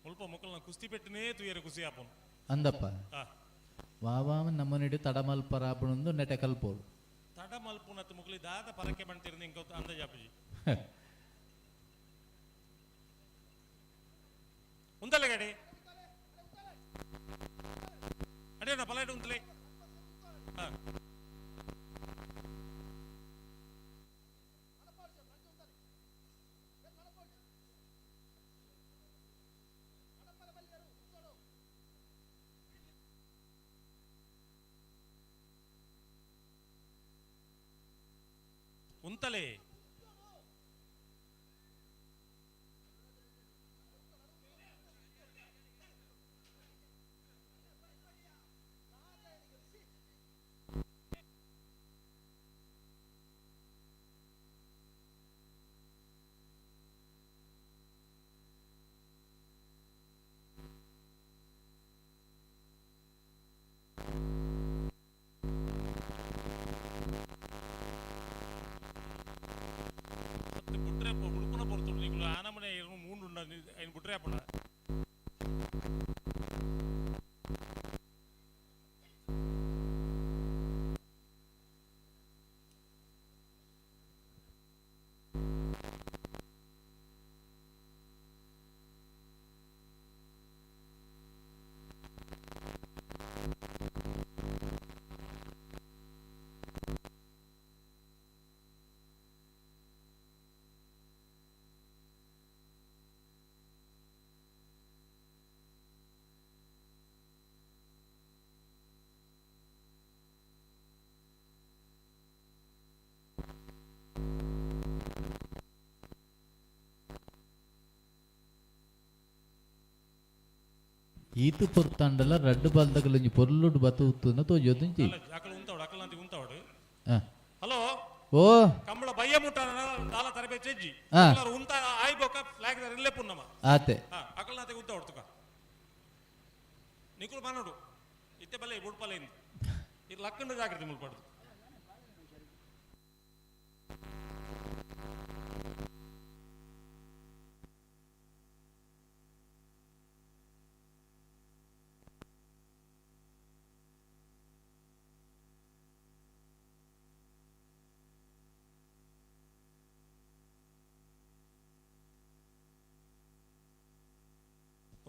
ಮುಲ್ಪ ಮೊಕ್ಕಲ್ನ ಕುಸ್ತಿ ಪೆಟ್ಟನೇ ತುಯರೆ ಕುಸಿ ಆಪುನು ಅಂದಪ್ಪ ಹಾ. ವಾವಾಮ ನಮ್ಮನಿಡು ತಡಮಲ್ಪರಾಪಣೊಂದು ನೆಟೆ ಕಲ್ಪೋಡು ತಡ ಮಲ್ಪುನತ್ ಮುಕ್ಲಿ ದಾದ ಪರಕೆ ಬಂತಿರ್ನಿ ಇಂಕ ಅಂದಾಜಾಪುಜಿ ಉಂತಲೆ ಗಾಡಿ ಅಡೇನ ಪಲಾಯ್ಡು ಉಂತಲೆ ಹಾ ಉಂತಲೆ ಬುಟ್ರೆ ಬುಡ್ಪುನ ಪೊರ್ತುಡು ನಿಕುಲು ಆನಮನೆ ಮೂಂಡು ಉಂಡ ಐನ್ ಬುಟ್ರೆ ಅಪ್ಪಣ ಈತು ಪೊರ್ತಾಂಡಲ ರಡ್ಡು ಬಾಲ್ದಗಲೊಂಜಿ ಪೊರ್ಲುಡು ಬತ್ತು ತೋಜೊದಿಂಚಿ. ಅಕಲ್ ಉಂತಾವಡು, ಅಕಲ್ ಅಂತಿ ಉಂತಾವಡು. ಹಾ. ಹಲೋ. ಓ. ಕಂಬಳ ಬಯ್ಯ ಮುಟ್ಟಾನ ದಾಲ ತರಬೇತಿ ಚೆಜ್ಜಿ. ಹಾ. ಎಲ್ಲರೂ ಉಂತ ಆಯ್ಬೋಕ ಫ್ಲಾಗ್ ಇಲ್ಲೇ ಪುನ್ನಮ. ಆತೆ. ಹಾ, ಅಕಲ್ ನಾತೆ ಉಂತಾವಡು ತುಕ. ನಿಕುಲು ಮನೋಡು ಇತ್ತೆ ಬಲ್ಲೆ ಬುಡ್ಪಲೆ ಇಂದು. ಇದು ಲಕ್ಕಂಡು ಜಾಗೃತಿ ಮುಲ್ಪಡ್ದು.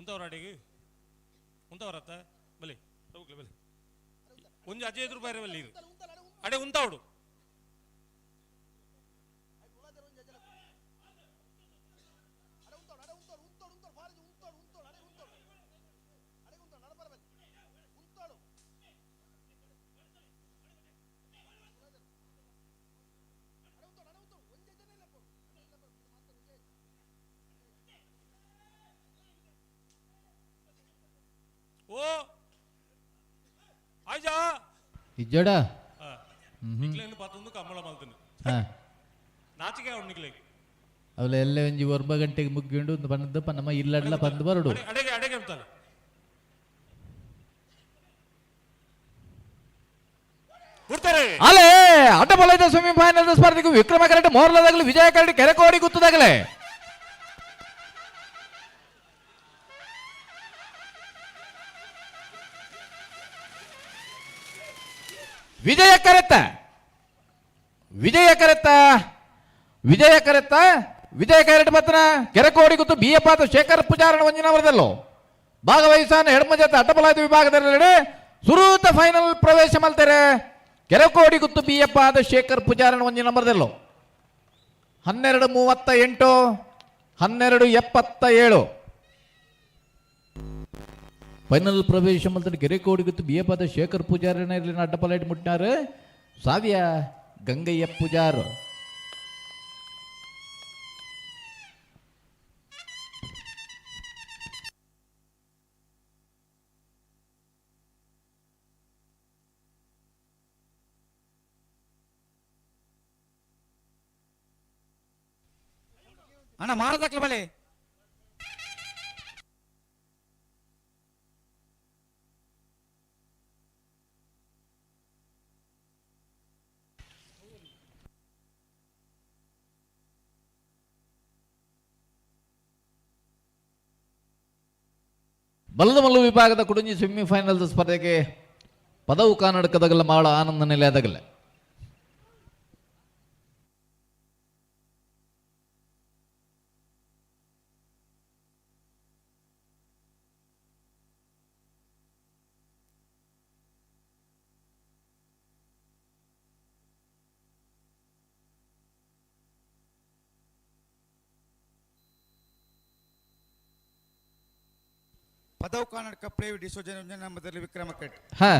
ಉಂತವರ ಅಡಿಗೆ ಉಂತವರತ್ತ ಬಲಿ ತಗೋಕ್ಲೆ ಬಲಿ ಒಂಜಿ ಅಜೆ ಎದುರು ಬೈರೆ ಬಲ್ಲಿ ಅಡೆ ಉಂತಾವಡು. ಓ ಆಯ್ಜಾ ಇಜ್ಜಡ. ನಿಕ್ಲೇನು ಪತ್ತೊಂದು ಕಂಬಳ ಮಲ್ತನು. ಹಾ. ನಾಚಿಕೆ ಅವನು ನಿಕ್ಲೇಗೆ. ಅವಳ ಎಲ್ಲ ಒಂಜಿ ಒರ್ಬ ಗಂಟೆಗೆ ಮುಗ್ಗಿಂಡು ಒಂದು ಬಣ್ಣದಪ್ಪ ನಮ್ಮ ಇಲ್ಲಡ್ಲ ಬಂದು ಬರಡು. ಅಡೆಗೆ ಅಡೆಗೆ ಅಂತಾನೆ. ಅಲೆ ಅಡ್ಡಬಲದ ಸೆಮಿಫೈನಲ್ ಸ್ಪರ್ಧೆಗೆ ವಿಕ್ರಮ ಕರಡಿ ಮೋರ್ಲದಾಗಲಿ ವಿಜಯ ಕರಡಿ ಕೆರೆಕೋಡಿ ಗುತ್ತದಾಗಲೇ. ವಿಜಯ ಕರೆತ್ತ, ವಿಜಯ ಕರೆತ್ತ, ವಿಜಯ ಕರೆತ್ತ, ವಿಜಯ ಕರೆಟ್ ಪತ್ರ ಕೆರೆಕೋಡಿ ಗುತ್ತು ಬಿ ಎ ಪಾತ್ರ ಶೇಖರ್ ಪೂಜಾರಣ ವಂಜನವರದಲ್ಲೋ ಭಾಗವಹಿಸಾನ ಎಡಮಜತ ಅಡ್ಡಬಲಾಯ್ತು ವಿಭಾಗದಲ್ಲಿ ಸುರೂತ ಫೈನಲ್ ಪ್ರವೇಶ ಮಲ್ತಾರೆ. ಕೆರೆಕೋಡಿ ಗುತ್ತು ಬಿ ಎ ಪಾದ ಶೇಖರ್ ಪೂಜಾರಣ ವಂಜನವರದಲ್ಲೋ 12:38, 12:77 ಫೈನಲ್ ಪ್ರವೇಶ ಮಲ್ತನ ಕೆರೆಕೋಡಿ ಗುತ್ತು ಬಿ ಎ ಪಾದ ಶೇಖರ್ ಪೂಜಾರಣ ಇರಲಿನ ಅಡ್ಡಪಲೈಟ್ ಮುಟ್ಟಾರು ಸಾವಿಯ ಗಂಗಯ್ಯ ಪೂಜಾರ್. ಅಣ್ಣ ಮಾರದಕ್ಲ ಬಳೆ. ಬಲದ ಮಲ್ಲು ವಿಭಾಗದ ಕುಡುಂಜಿ ಸೆಮಿಫೈನಲ್ ಸ್ಪರ್ಧೆಗೆ ಪದವು ಕರ್ನಾಟಕದಾಗಲ ಮಾಳ ಆನಂದ ನೆಲೆಯಾದಾಗಲ. ಪದವು ಕರ್ನಾಟಕ ಪ್ಲೇವಿ ಡಿಸೋಜನ್ ಮೊದಲು ವಿಕ್ರಮ ಕರೆಟ್. ಹಾ.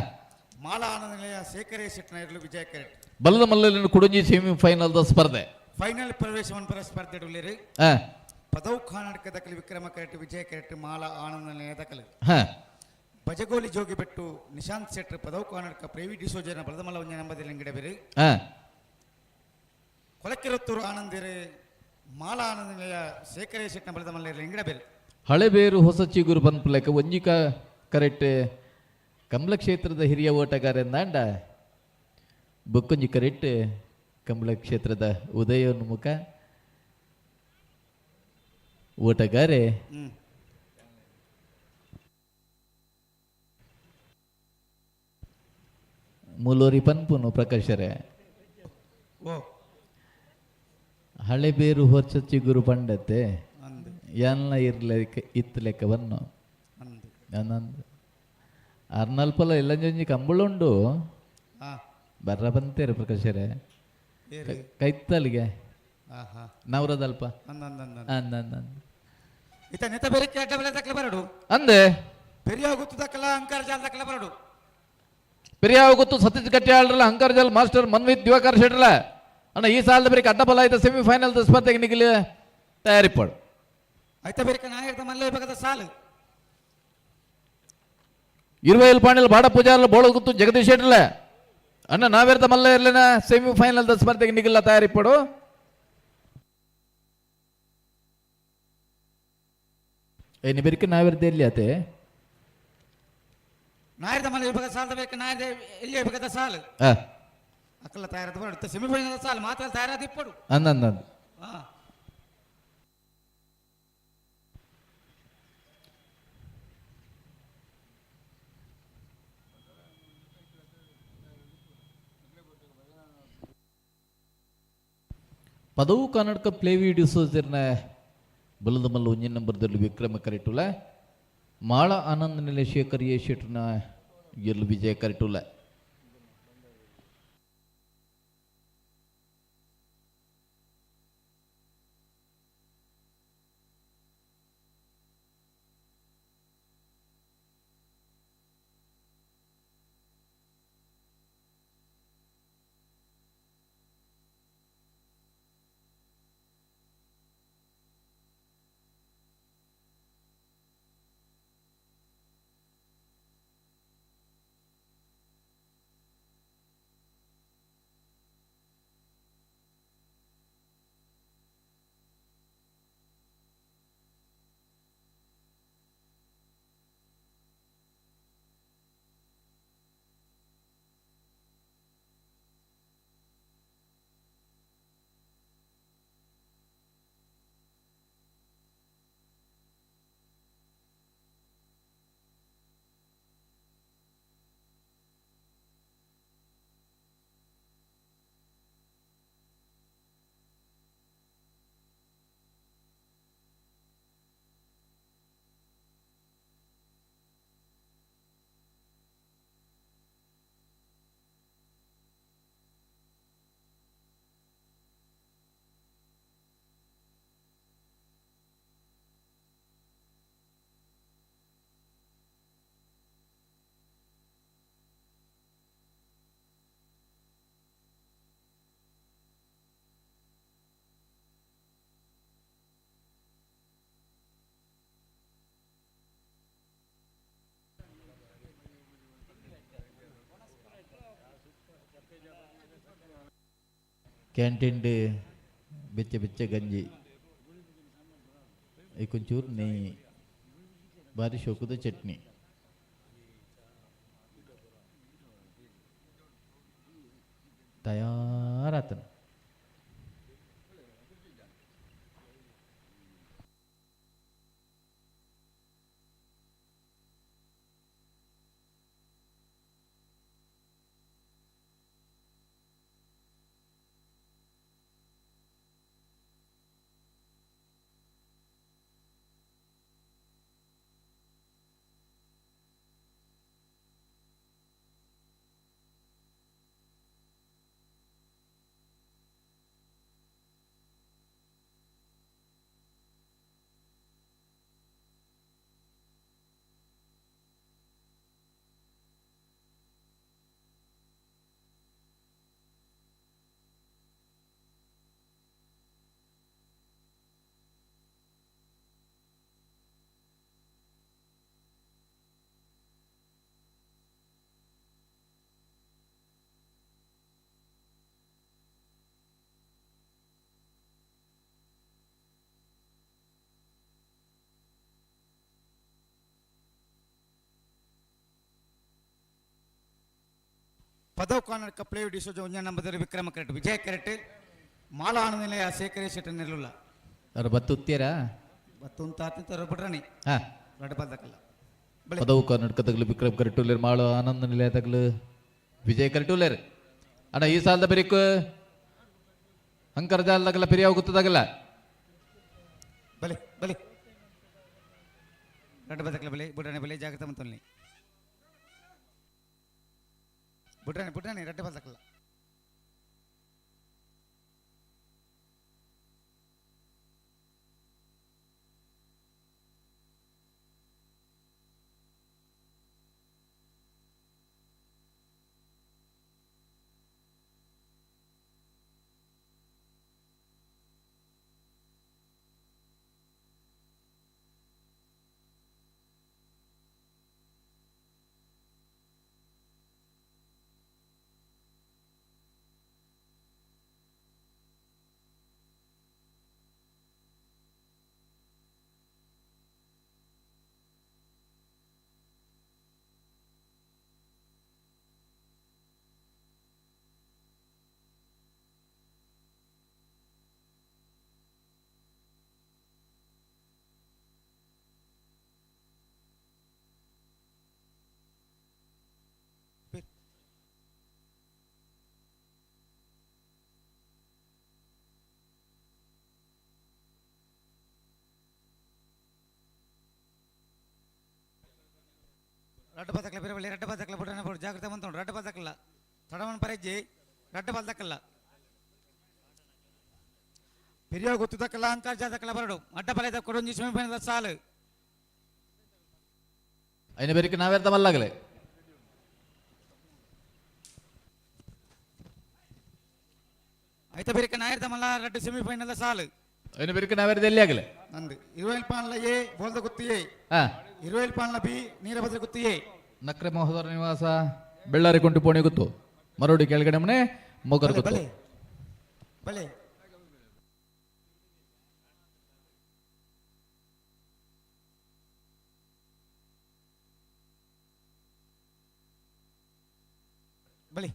ಮಾಲಾ ಆನಂದ ನಿಲಯ ಶೇಖರೇ ಶೆಟ್ಟನ ಇರಲು ವಿಜಯ ಕರೆಟ್. ಬಲದ ಮಲ್ಲಲಿನ ಕುಡುಂಜಿ ಸೆಮಿಫೈನಲ್ ಸ್ಪರ್ಧೆ ಫೈನಲ್ ಪ್ರವೇಶವನ್ನು ಪರ ಸ್ಪರ್ಧೆ ಉಳ್ಳೇರಿ. ಹಾ. ಪದವು ಕರ್ನಾಟಕ ದಖಲು ವಿಕ್ರಮ ಕರೆಟ್ ವಿಜಯ ಕರೆಟ್ ಮಾಲಾ ಆನಂದ ನಿಲಯ ದಖಲು. ಹಾ. ಬಜಗೋಲಿ ಜೋಗಿಬೆಟ್ಟು ನಿಶಾಂತ್ ಶೆಟ್ಟರ್ ಪದವು ಕರ್ನಾಟಕ ಪ್ರೇವಿ ಡಿಸೋಜನ ಬಲದಮಲ್ಲ ಒಂಜ ನಂಬದಲ್ಲಿ ಗಿಡಬೇರಿ. ಹಾ. ಕೊಲಕೆರತ್ತೂರು ಆನಂದಿರೆ ಮಾಲಾ ಆನಂದ ನಿಲಯ ಶೇಖರೇ ಶೆಟ್ಟನ ಬಲದಮಲ್ಲ ಇರಲಿ ಇಂಗಡಬೇರಿ. ಹಳೆಬೇರು ಹೊಸ ಚಿಗುರು ಪನ್ಪುಲೆಕ ಒಂಜಿಕ ಕರೆಕ್ಟ್ ಕಮಲ ಕ್ಷೇತ್ರದ ಹಿರಿಯ ಓಟಗಾರೆಂದಾಂಡ ಬೊಕ್ಕೊಂಜಿ ಕರೆಕ್ಟ್ ಕಮಲ ಕ್ಷೇತ್ರದ ಉದಯೋನ್ಮುಖ ಓಟಗಾರೆ. ಮೂಲೋರಿ ಪನ್ಪುನು ಪ್ರಕಾಶರೇ. ಓ. ಹಳೆಬೇರು ಹೊಸ ಚಿಗುರು ಪಂಡತೆ ಎಲ್ಲ ಇರ್ಲೆಕ್ಕ ಇತ್ತು ಲೆಕ್ಕ ಬನ್ನು ಅಂದು ಅರ್ನಲ್ಪಲ ಎಲ್ಲ ಕಂಬಳುಂಡು ಬರ್ರ ಬಂತೇರು ಪ್ರಕಾಶರೇ. ಕೈತ್ತಲಿಗೆ ನವರದಲ್ಪ ಇತ ನೆತ ಬೇರೆ ಅಡ್ಡ ದಕ್ಕಲ ಬರಡು ಅಂದೆ ಪೆರಿಯ ಗೊತ್ತು ದಕ್ಕಲ ಅಂಕಾರ ಜಾಲ ದಕ್ಕಲ ಬರಡು. ಪೆರಿಯಾವ ಗೊತ್ತು ಸತೀಶ್ ಗಟ್ಟಿಯಾಳ್ರಲ್ಲ ಅಂಕಾರ ಜಾಲ್ ಮಾಸ್ಟರ್ ಮನ್ವಿತ್ ದಿವಾಕರ್ ಶೆಟ್ರಲ್ಲ ಅಣ್ಣ ಈ ಸಾಲದ ಬೇರೆ ಅಡ್ಡ ಬಲ ಆಯ್ತ ಸೆಮಿಫೈನಲ್ ಸ್ಪರ್ಧೆಗೆ ನಿಗಲಿ ತಯಾರಿಪಾಡು. ಆಯ್ತಾ ಬೇರೆ ನಾಯಕದ ಮಲ್ಲ ವಿಭಾಗದ ಸಾಲು. ಇರುವೈಲ್ ಪಾಂಡೆಲ್ ಬಾಡ ಪೂಜಾರ್ಲ ಬೋಳಗುತ್ತು ಜಗದೀಶ್ ಶೆಟ್ಟರ್ಲ ಅಣ್ಣ ನಾವೇರ್ದ ಮಲ್ಲ ಇರ್ಲಿನ ಸೆಮಿಫೈನಲ್ the ಸ್ಪರ್ಧೆಗೆ ನಿಗಿಲ್ಲ ತಯಾರಿಪಡು. ಏನು ಬೆರಿಕೆ ನಾವೇರ್ದ ಎಲ್ಲಿ ಆತೆ? ನಾಯರದ ಮಲ್ಲ ವಿಭಾಗ ಸಾಲದ ಬೇಕು, ನಾಯರದ ಎಲ್ಲಿ ವಿಭಾಗದ ಸಾಲು. ಅಕ್ಕಲ ತಯಾರದ ಬರಡು ಸೆಮಿಫೈನಲ್ ಸಾಲು ಮಾತ್ರ ತಯಾರಾದ ಇಪ್ಪಡು. ಅಂದ ಅಂದ. ಪದವು ಕರ್ನಾಟಕ ಪ್ಲೇ ವಿಡಿಯೋಸೋದಿರ್ನ ಬಲದ ಮಲ್ಲ ಒಂಜಿನ ನಂಬರ್ದಲ್ಲಿ ವಿಕ್ರಮ ಕರೆಟುಲ, ಮಾಳ ಆನಂದ ನೆಲೆ ಶೇಖರ್ ಎ ಶೆಟ್ನ ಎಲ್ಲು ವಿಜಯ ಕರೆಟುಲ. ಕ್ಯಾಂಟೀನ್ ಬೆಚ್ಚ ಬೆಚ್ಚ ಗಂಜಿ, ಕೊಂಚೂರು ನೆಯ್ಯಿ, ಬಾರಿ ಶೋಕದ ಚಟ್ನಿ. ತಯಾರಾತನ. ಪದವು ಕರ್ನಾಟಕ ಪ್ಲೇ ಡಿಸೋಜ ಒಂಜ ನಂಬರ್ ವಿಕ್ರಮ ಕರೆಕ್ಟ್ ವಿಜಯ ಕರೆಕ್ಟ್ ಮಾಲ ಆನಂದ ನಿಲಯ ಶೇಖರ ಶೆಟ್ಟ ನಿಲ್ಲುಲ್ಲ. ಅವ್ರು ಬತ್ತುತ್ತೀರಾ? ಬತ್ತುಂತ ಬಿಡ್ರಣಿ. ರಡ್ಡು ಪದಕಲ್ಲ. ಪದವು ಕರ್ನಾಟಕ ತಗಲು ವಿಕ್ರಮ್ ಕರೆಕ್ಟ್, ಮಾಳು ಆನಂದ ನಿಲಯ ತಗಲು ವಿಜಯ ಕರೆಕ್ಟ್. ಅಣ್ಣ ಈ ಸಾಲದ ಬೆರಿಕು ಅಂಕರ ಜಾಲದಾಗಲ್ಲ ಪಿರಿಯಾವ ಗೊತ್ತದಾಗಲ್ಲ. ಬಲೆ ಬಲೆ ರಡ್ಡು ಬದಕಲ ಬಲೆ ಬುಡ್ರಣಿ ಬಲೆ ಜಾಗ್ರತೆ ಮಂತಲ್ಲಿ ಬುಡ್ರಣಿ ಬುಡ್ರಣಿ ರಡ್ಡು ಬದಕಲ್ಲ. ರಡ್ಡ್ ಪದಕ್ಲ ಬಿರಬಳ್ಳಿ ರಡ್ಡ್ ಪದಕ್ಲ ಬುಡನೆ ಬೋಡು ಜಾಗ್ರತೆ ಮಂತುಂಡು ರಡ್ಡ್ ಪದಕ್ಲ ತಡಮನ್ ಪರೆಜ್ಜಿ ರಡ್ಡ್ ಪದಕ್ಲ ಪಿರಿಯ ಗೊತ್ತುದಕ್ಕಲ್ಲ ಅಂಕಾರ್ ಬರಡು ಅಡ್ಡ ಪಲೆದ ಕೊಡೊಂಜಿ ಸೆಮಿಫೈನಲ್ ಸಾಲು ಐನ ಬೇರಿಕೆ ನಾವೆರ್ದ ಮಲ್ಲಾಗಲೆ ಐತ ಬೇರಿಕೆ ನಾಯರ್ದ ಮಲ್ಲ ರಡ್ಡು ಸೆಮಿಫೈನಲ್ ಸಾಲು ಐನ ಬೇರಿಕೆ ನಾವೆರ್ದ ಎಲ್ಲಿ ಆಗಲೆ ನಂದು ಇರುವೈಲ್ ಪಾನ್ಲ ಎ ಬೋಲ್ದ ಗುತ್ತು ಎ ಹಾ ಇರುವೈಲ್ ಪಾನ್ಲ ಬಿ ನೀರಭದ್ರ ಗುತ್ತು ಎ ನಕ್ರೆ ಮಹೋದರ ನಿವಾಸ ಬೆಳ್ಳಾರಿ ಕುಂಟು ಪೋಣಿ ಗೊತ್ತು ಮರೋಡಿ ಕೆಳಗಡೆ ಮನೆ ಮೊಗರ್ ಗೊತ್ತು ಬಲೆ ಬಲಿ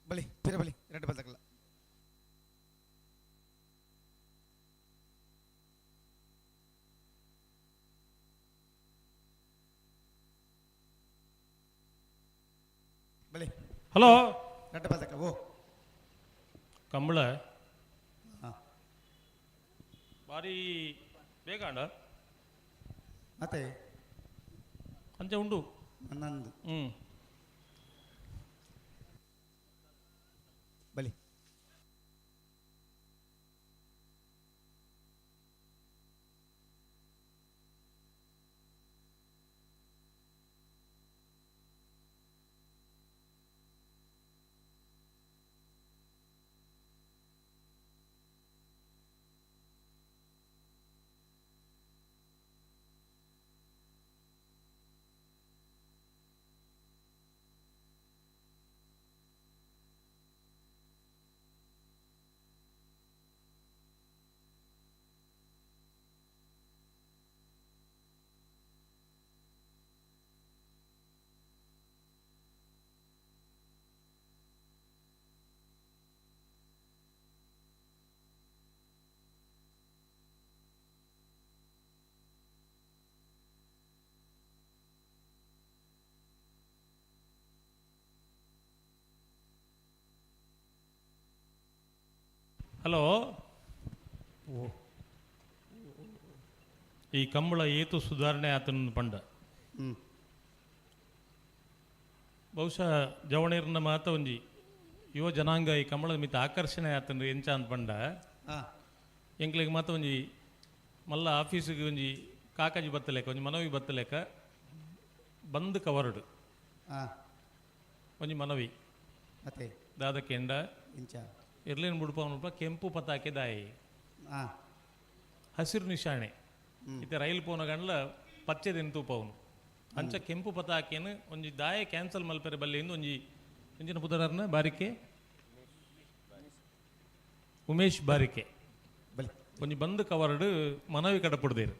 ಬಲಿ ಪಿರ ಬಲಿ ಎರಡು ಬಲ್ದಕ್ಕಲ್ಲ ಬಲಿ ಹಲೋ ರಡ್ಡು ಬಲ್ದಕ್ಕಲ್ಲ ಓ ಕಂಬಳ ಭಾರಿ ಬೇಗ ಅಣ್ಣ ಮತ್ತೆ ಅಂಚೆ ಉಂಡು ನಂದು ಹ್ಞೂ ಬಲಿ ಹಲೋ ಈ ಕಂಬಳ ಏತು ಸುಧಾರಣೆ ಆತನ ಪಂಡ. ಬಹುಶಃ ಜವಣೀರ್ನ ಮಾತ ಒಂಜಿ ಯುವ ಜನಾಂಗ ಈ ಕಂಬಳದ ಮಿತ್ತ ಆಕರ್ಷಣೆ ಆತನ ಎಂಚ ಅಂತ ಪಂಡ. ಎಂಕ್ಲೆಗ್ ಮಾತ ಒಂಜಿ ಮಲ್ಲ ಆಫೀಸಿಗೆ ಒಂಜಿ ಕಾಕಾಜಿ ಬತ್ತಲೇಕ ಒಂಜಿ ಮನವಿ ಬತ್ತಲೇಕ ಬಂದ್ ಕವರ್ಡ್ ಒಂಜಿ ಮನವಿ ಮತ್ತೆ ದಾದ ಕೆಂಡ ಇಂಚ ಇರ್ಲೇನು ಬುಡ್ಪವನಲ್ಪ ಕೆಂಪು ಪತಾಕೆ ದಾಯಿ ಹಸಿರು ನಿಶಾಣೆ ಇತ್ತೆ ರೈಲ್ ಪೋನ ಗಂಡ್ಲ ಪಚ್ಚೆ ತೂಪವನು ಅಂಚ ಕೆಂಪು ಪತಾಕೆನು ಒಂಜಿ ದಾಯ ಕ್ಯಾನ್ಸಲ್ ಮಲ್ಪೆರೆ ಬಲ್ಲೆ ಇಂದು ಒಂಜಿ ಒಂಜಿನ ಪುದರರ್ನ ಬಾರಿಕೆ ಉಮೇಶ್ ಬಾರಿಕೆ ಒಂಜಿ ಬಂದ್ ಕವರ್ಡ್ ಮನವಿ ಕಡಪುಡ್ದೇರು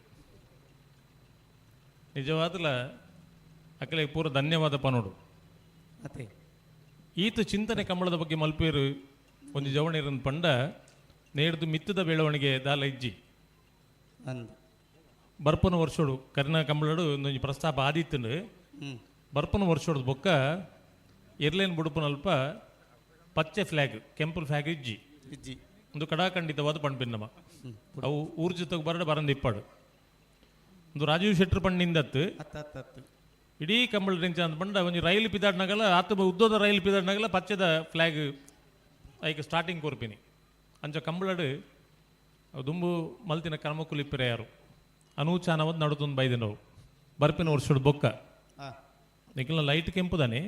ನಿಜವಾದಲ ಅಕಲೆ ಪೂರ ಧನ್ಯವಾದ ಪನೋಡು. ಮತ್ತೆ ಈತ ಚಿಂತನೆ ಕಂಬಳದ ಬಗ್ಗೆ ಮಲ್ಪೇರು ಒಂಜಿ ಜವಣಿರನ್ ಪಂಡ ನೇಡ್ದು ಮಿತ್ತದ ಬೆಳವಣಿಗೆ ದಾಲ ಇಜ್ಜಿ ಬರ್ಪನ ವರ್ಷೋಡು ಕರಿನ ಕಂಬಳಡು ಒಂದೊಂಜಿ ಪ್ರಸ್ತಾಪ ಆದಿತ್ತಂಡು. ಬರ್ಪನ ವರ್ಷೋಡು ಬೊಕ್ಕ ಎರ್ಲೇನ್ ಬುಡುಪನಲ್ಪ ಪಚ್ಚೆ ಫ್ಲಾಗ್ ಕೆಂಪು ಫ್ಲಾಗ್ ಇಜ್ಜಿ ಇಜ್ಜಿ ಒಂದು ಕಡಾಖಂಡಿತವಾದ ಪಣ್ಪಿನ್ನಮ ಅವು ಊರ್ ಜೊತೆಗೆ ಬರಡ ಬರಂದು ಇಪ್ಪಾಡು ಒಂದು ರಾಜೀವ್ ಶೆಟ್ಟರ್ ಪಣ್ಣಿಂದತ್ತು. ಇಡೀ ಕಂಬಳ ರಿಂಚ ಅಂತ ಬಂಡ ಒಂಜಿ ರೈಲು ಪಿದಾಡ್ನಾಗಲ ಆತ ಉದ್ದದ ರೈಲು ಪಿದಾಡ್ನಾಗಲ ಪಚ್ಚದ ಫ್ಲ್ಯಾಗ್ ಐಕ್ ಸ್ಟಾರ್ಟಿಂಗ್ ಕೊರ್ಪಿನಿ. ಅಂಚ ಕಂಬಳಡು ದುಂಬು ಮಲ್ತಿನ ಕ್ರಮಕುಲಿಪ್ಪರೆ ಯಾರು ಅನೂಚಾನವದ್ ನಡುತೊಂದು ಬೈದಿನವು ಬರ್ಪಿನ ವರ್ಷಡು ಬೊಕ್ಕ ನಿಖಿಲ್ನ ಲೈಟ್ ಕೆಂಪುದಾನೆ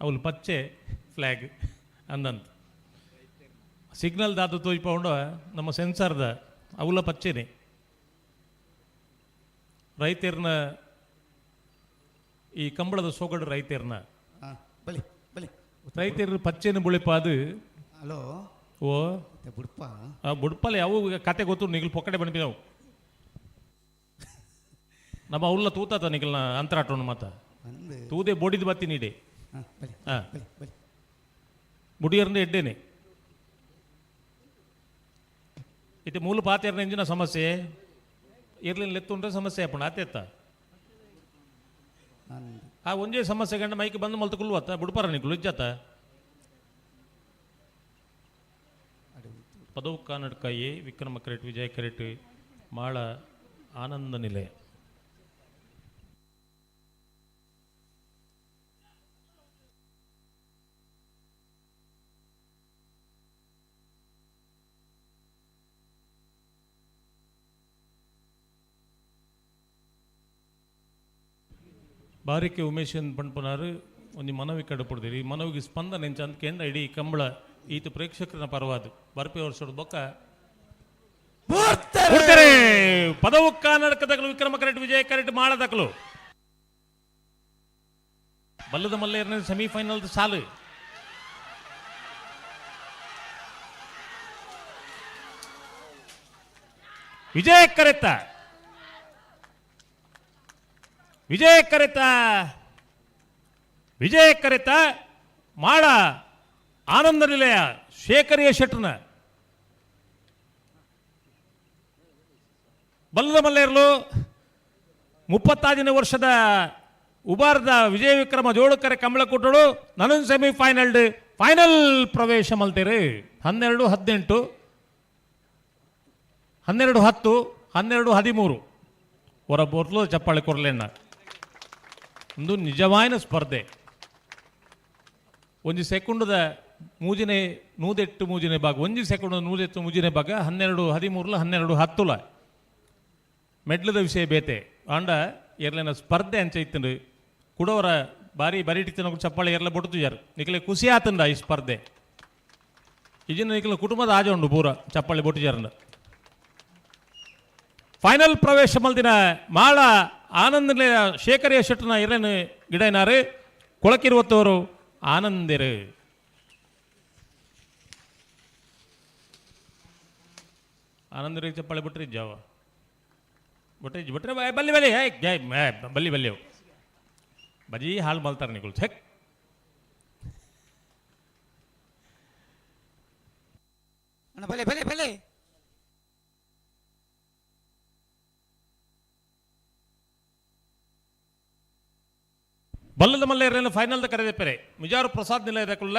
ಅವಳು ಪಚ್ಚೆ ಫ್ಲ್ಯಾಗ್ ಅಂದಂತ ಸಿಗ್ನಲ್ ದಾದ ತೋಯ್ಪೌಂಡ ನಮ್ಮ ಸೆನ್ಸಾರ್ದ ಅವಲ ಪಚ್ಚೆನೆ. ರೈತರ್ನ ಈ ಕಂಬಳದ ಸೊಗಡು ರೈತರ್ನ ಬಲಿ ಬಲಿ ರೈತರು ಪಚ್ಚೆನ ಬುಳಿಪಾದು. ಹಲೋ ಓ ಬುಡ್ಪ ಬುಡ್ಪಲ್ಲ ಯಾವ ಕತೆ ಗೊತ್ತು ನಿಗಲ್ ಪೊಕ್ಕಡೆ ಬಣ್ಪಿನವು ನಮ್ಮ ಅವಲ್ಲ ತೂತಾತ ನಿಗಲ್ನ ಅಂತರಾಟೋಣ ಮಾತ ತೂದೆ ಬೋಡಿದ ಬತ್ತಿ ನೀಡೆ. ಹಾಂ ಬುಡಿಯರ್ನ ಎಡ್ಡೇನೆ ಇತ್ತೆ ಮೂಲ ಪಾತೆರ್ನ ಇಂಜಿನ ಸಮಸ್ಯೆ ಇರ್ಲಿನ ಲೆತ್ತುಂಡ್ರೆ ಸಮಸ್ಯೆ ಅಪ್ಪಣ ಆತೆತ್ತ ಆ ಒಂಜೇ ಸಮಸ್ಯೆ ಗಂಡ ಮೈಕ್ ಬಂದು ಮಲ್ತು ಕುಲ್ವತ್ತ ಬುಡ್ಪಾರ ನಿಕ್ಲು ಇಜ್ಜಾತ. ಪದವು ಕರ್ನಾಟಕ ಎ ವಿಕ್ರಮ ಕರೆಟ್ ವಿಜಯ ಕರೆಟ್ ಮಾಳ ಆನಂದ ನಿಲಯ. ಬಾರಿಕೆ ಉಮೇಶನ್ ಪಣ್ಪುನಾರು ಒಂಜಿ ಮನವಿ ಕಡಪುಡ್ದಿರಿ. ಈ ಮನವಿಗೆ ಸ್ಪಂದನೆ ಎಂಚ ಅಂತ ಕೇಂದ್ರ ಇಡೀ ಕಂಬಳ ಈತ ಪ್ರೇಕ್ಷಕರನ ಪರವಾದು ಬರ್ಪೆ ವರ್ಷದ ಬೊಕ್ಕ ಪದವು ಕರ್ನಾಟಕದಕಲು ವಿಕ್ರಮ ಕರೆಟ್ ವಿಜಯ ಕರೆಟ್ ಮಾಡದಕಲು ಬಲ್ಲದ ಮಲ್ಲೇರ್ನ ಸೆಮಿಫೈನಲ್ ಸಾಲು. ವಿಜಯ ಕರೆತ ವಿಜಯ ಕರೆತ ವಿಜಯ ಕರೆತ ಮಾಳ ಆನಂದ ನಿಲಯ ಶೇಖರಿಯ ಶೆಟ್ರನ ಬಲ್ಲದ ಮಲ್ಲೇರ್ಲು 36ನೇ ವರ್ಷದ ಉಬಾರದ ವಿಜಯ ವಿಕ್ರಮ ಜೋಡುಕರೆ ಕಮಲಕೂಟಳು ನನ್ನೊಂದು ಸೆಮಿಫೈನಲ್ ಫೈನಲ್ ಪ್ರವೇಶ ಮಲ್ತೇರು. 12 18 12 10 12 13 ಹೊರ ಬೋರ್ಲು ಚಪ್ಪಾಳೆ ಕೊರಲೆಣ್ಣ. ಒಂದು ನಿಜವಾಯಿನ ಸ್ಪರ್ಧೆ. ಒಂಜಿ ಸೆಕೆಂಡದ ಮೂಜಿನೆ ನೂದೆಟ್ಟು ಮೂಜಿನೆ ಭಾಗ, ಒಂಜಿ ಸೆಕೆಂಡ್ ನೂದೆಟ್ಟು ಮೂಜಿನೆ ಭಾಗ 12 13 12 10 ಮೆಡ್ಲದ ವಿಷಯ ಬೇತೆ ಆಂಡ ಎರ್ಲೆನ ಸ್ಪರ್ಧೆ ಅಂಚ ಇತ್ತಂಡು ಕುಡವರ ಬಾರಿ ಬರೀಟಿತ್ತಿನ ಚಪ್ಪಾಳೆ ಎರ್ಲೆ ಬೊಡ್ತುಜಾರು ನಿಕಲೆ ಖುಷಿ ಆತಂಡ ಈ ಸ್ಪರ್ಧೆ. ಇಜಿನ ನಿಕಲ ಕುಟುಂಬದ ಆಜ ಉಂಡು ಪೂರ ಚಪ್ಪಾಳೆ ಬೊಟ್ಟುಜಾರಂಡ. ಫೈನಲ್ ಪ್ರವೇಶ ಮಲ್ದಿನ ಮಾಳ ಆನಂದ ಶೇಖರಿಯ ಶೆಟ್ಟನ ಇರನು ಗಿಡನಾರು ಕೊಳಕಿರುವತ್ತವರು ಆನಂದಿರು. ಆನಂದರಿಗೆ ಚಪ್ಪಾಳೆ ಬಿಟ್ರಿ ಜಾವ ಬಿಟ್ರಿ ಬಿಟ್ರೆ ಬಲ್ಲಿ ಬಲ್ಲಿ ಹೇ ಬಲ್ಲಿ ಬಲ್ಲಿ ಅವು ಬಜಿ ಹಾಳು ಮಲ್ತಾರೆ ನಿಗಳು ಛೆಕ್. ಬಲೆ ಬಲೆ ಬಲೆ ಬಲ್ಲದ ಮಲ್ಲೇರನ್ನು ಫೈನಲ್ದ ಕರೆದೆಪ್ಪರೆ ಮಿಜಾರು ಪ್ರಸಾದ್ ನಿಲಯದಕ್ಕುள்ள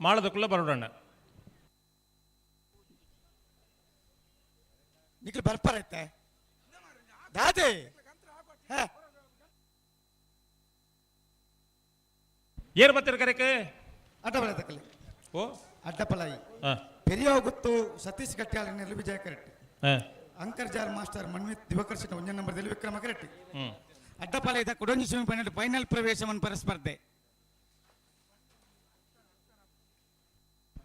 ಮಾಳದಕ್ಕುள்ள ಬರೋಡಣ್ಣ ನಿಖಿಲ್ ಬರ್ಪಾರೈತೆ ದಾದೆ ಏರ್ ಬರ್ತೀರ ಕರೆಕೆ ಅಡ್ಡಪಲ ತಕ್ಕಲಿ ಓ ಅಡ್ಡಪಲಾಯಿ ಪೆರಿಯ ಗೊತ್ತು ಸತೀಶ್ ಗಟ್ಟಿಯಾಲ ವಿಜಯ ಕರೆಟ್ಟಿ ಅಂಕರ್ಜಾರ್ ಮಾಸ್ಟರ್ ಮನ್ವಿತ್ ದಿವಾಕರ್ ಶೆಟ್ಟಿ ಒಂಜ ನಂಬರ್ದಲ್ಲಿ ವಿಕ್ರಮ ಕರೆಟ್ಟಿ ಅಡ್ಡಪಾಲಯದ ಕೊಡೊಂಜಿ ಸೆಮಿಫೈನಲ್ ಫೈನಲ್ ಪ್ರವೇಶ ಮನ್ಪರ ಸ್ಪರ್ಧೆ.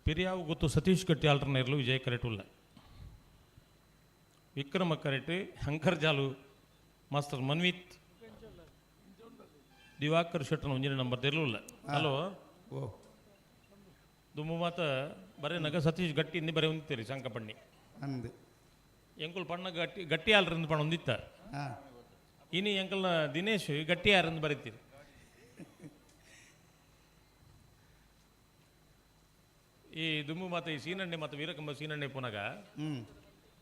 ಪಿರಿಯಾವು ಗೊತ್ತು ಸತೀಶ್ ಗಟ್ಟಿ ಆಲ್ಟರ್ನ ಇರಲು ವಿಜಯ ಕರೆಟ್ ಉಲ್ಲ ವಿಕ್ರಮ ಕರೆಟ್ ಅಂಕರ್ಜಾಲು ಮಾಸ್ಟರ್ ಮನ್ವಿತ್ ದಿವಾಕರ್ ಶೆಟ್ಟನ ಒಂಜಿನ ನಂಬರ್ ತೆರಲಿಲ್ಲ. ಹಲೋ ಓ ದುಮ್ಮು ಮಾತ ಬರೇ ನಗ ಸತೀಶ್ ಗಟ್ಟಿ ಇಂದಿ ಬರೇ ಹೊಂದಿತ್ತೀರಿ ಶಂಕಪಣ್ಣಿ ಅಂದು ಎಂಕುಲ್ ಪಣ್ಣ ಗಟ್ಟಿ ಗಟ್ಟಿ ಆಲ್ರಿಂದ ಪಣ್ಣ ಹೊಂದಿತ್ತ ಇನಿ ಎಂಕಲ್ನ ದಿನೇಶ್ ಗಟ್ಟಿ ಯಾರಂದು ಬರೀತೀರಿ. ಈ ದುಮ್ಮು ಮಾತ ಈ ಸೀನಣ್ಣೆ ಮತ್ತು ವೀರಕಂಬ ಸೀನಣ್ಣೆ ಪುನಗ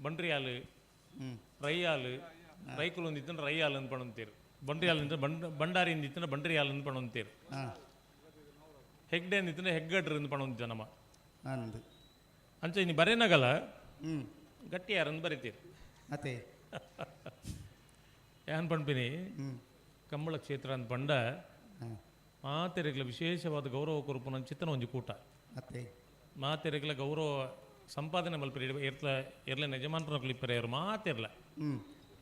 ಬಂಡ್ರಿ ಹಾಲು ರೈ ಹಾಲು ರೈಕುಲು ಒಂದಿತ್ತಂದ್ರೆ ರೈ ಹಾಲು ಅಂತ ಪಣಂತೀರು, ಬಂಡ್ರಿ ಹಾಲು ಅಂತ ಬಂಡಾರಿ ಅಂದಿತ್ತಂದ್ರೆ ಬಂಡ್ರಿ ಹಾಲು ಅಂತ ಪಣಂತೀರು, ಹೆಗ್ಡೆ ಅಂದಿತ್ತಂದ್ರೆ ಹೆಗ್ಗಡ್ರು ಅಂತ ಪಣಂತ ನಮ್ಮ ಅಂಚ ಇನ್ನು ಬರೇನಾಗಲ್ಲ ಗಟ್ಟಿ ಯಾರಂದು ಬರೀತೀರಿ. ಅತ್ತೆ ಏನ್ ಪಣ್ಪಿನಿ ಕಂಬಳ ಕ್ಷೇತ್ರ ಅಂತ ಪಂಡ ಮಾತೆರೆಗ್ಲ ವಿಶೇಷವಾದ ಗೌರವ ಕೊರಪುನ ಚಿತ್ತನ ಒಂಜಿ ಕೂಟ. ಅತ್ತೆ ಮಾತೆರೆಗ್ಲ ಗೌರವ ಸಂಪಾದನೆ ಮಲ್ಪೆರೆ ಎರ್ಲ ಎರ್ಲ ಯಜಮಾನ್ರನಕುಲು ಇಪ್ಪರೆ ಅವರು ಮಾತೆರ್ಲ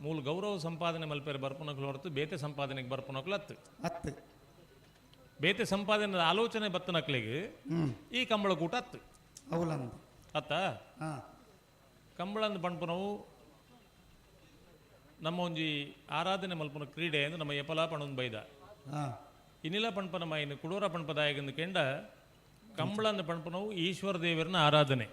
ಮೂಲ ಗೌರವ ಸಂಪಾದನೆ ಮಲ್ಪೆರೆ ಬರ್ಪುನಕುಲು ಹೊರತು ಬೇತೆ ಸಂಪಾದನೆಗೆ ಬರ್ಪುನಕುಲು ಅತ್ತು ಅತ್ತು ಬೇತೆ ಸಂಪಾದನೆ ಆಲೋಚನೆ ಬತ್ತನಕ್ಲಿಗೆ ಈ ಕಂಬಳ ಕೂಟ ಅತ್ತು ಅವಲಂದು ಅತ್ತ ಕಂಬಳ ಅಂದ್ ಪಣ್ಪುನವು ನಮ್ಮ ಒಂಜಿ ಆರಾಧನೆ ಮಲ್ಪುನ ಕ್ರೀಡೆ ಅಂದ್ರೆ ನಮ್ಮ ಎಪಲ ಪಣೊಂದು ಬೈದ ಇನ್ನಿಲ ಪಣ್ಪನ ಮಾಯಿನ ಕುಡೋರ ಪಣ್ಪದಾಯಗಂದು ಕೆಂಡ ಕಂಬಳ ಅಂದ್ ಪಣ್ಪುನವು ಈಶ್ವರ ದೇವರನ ಆರಾಧನೆ.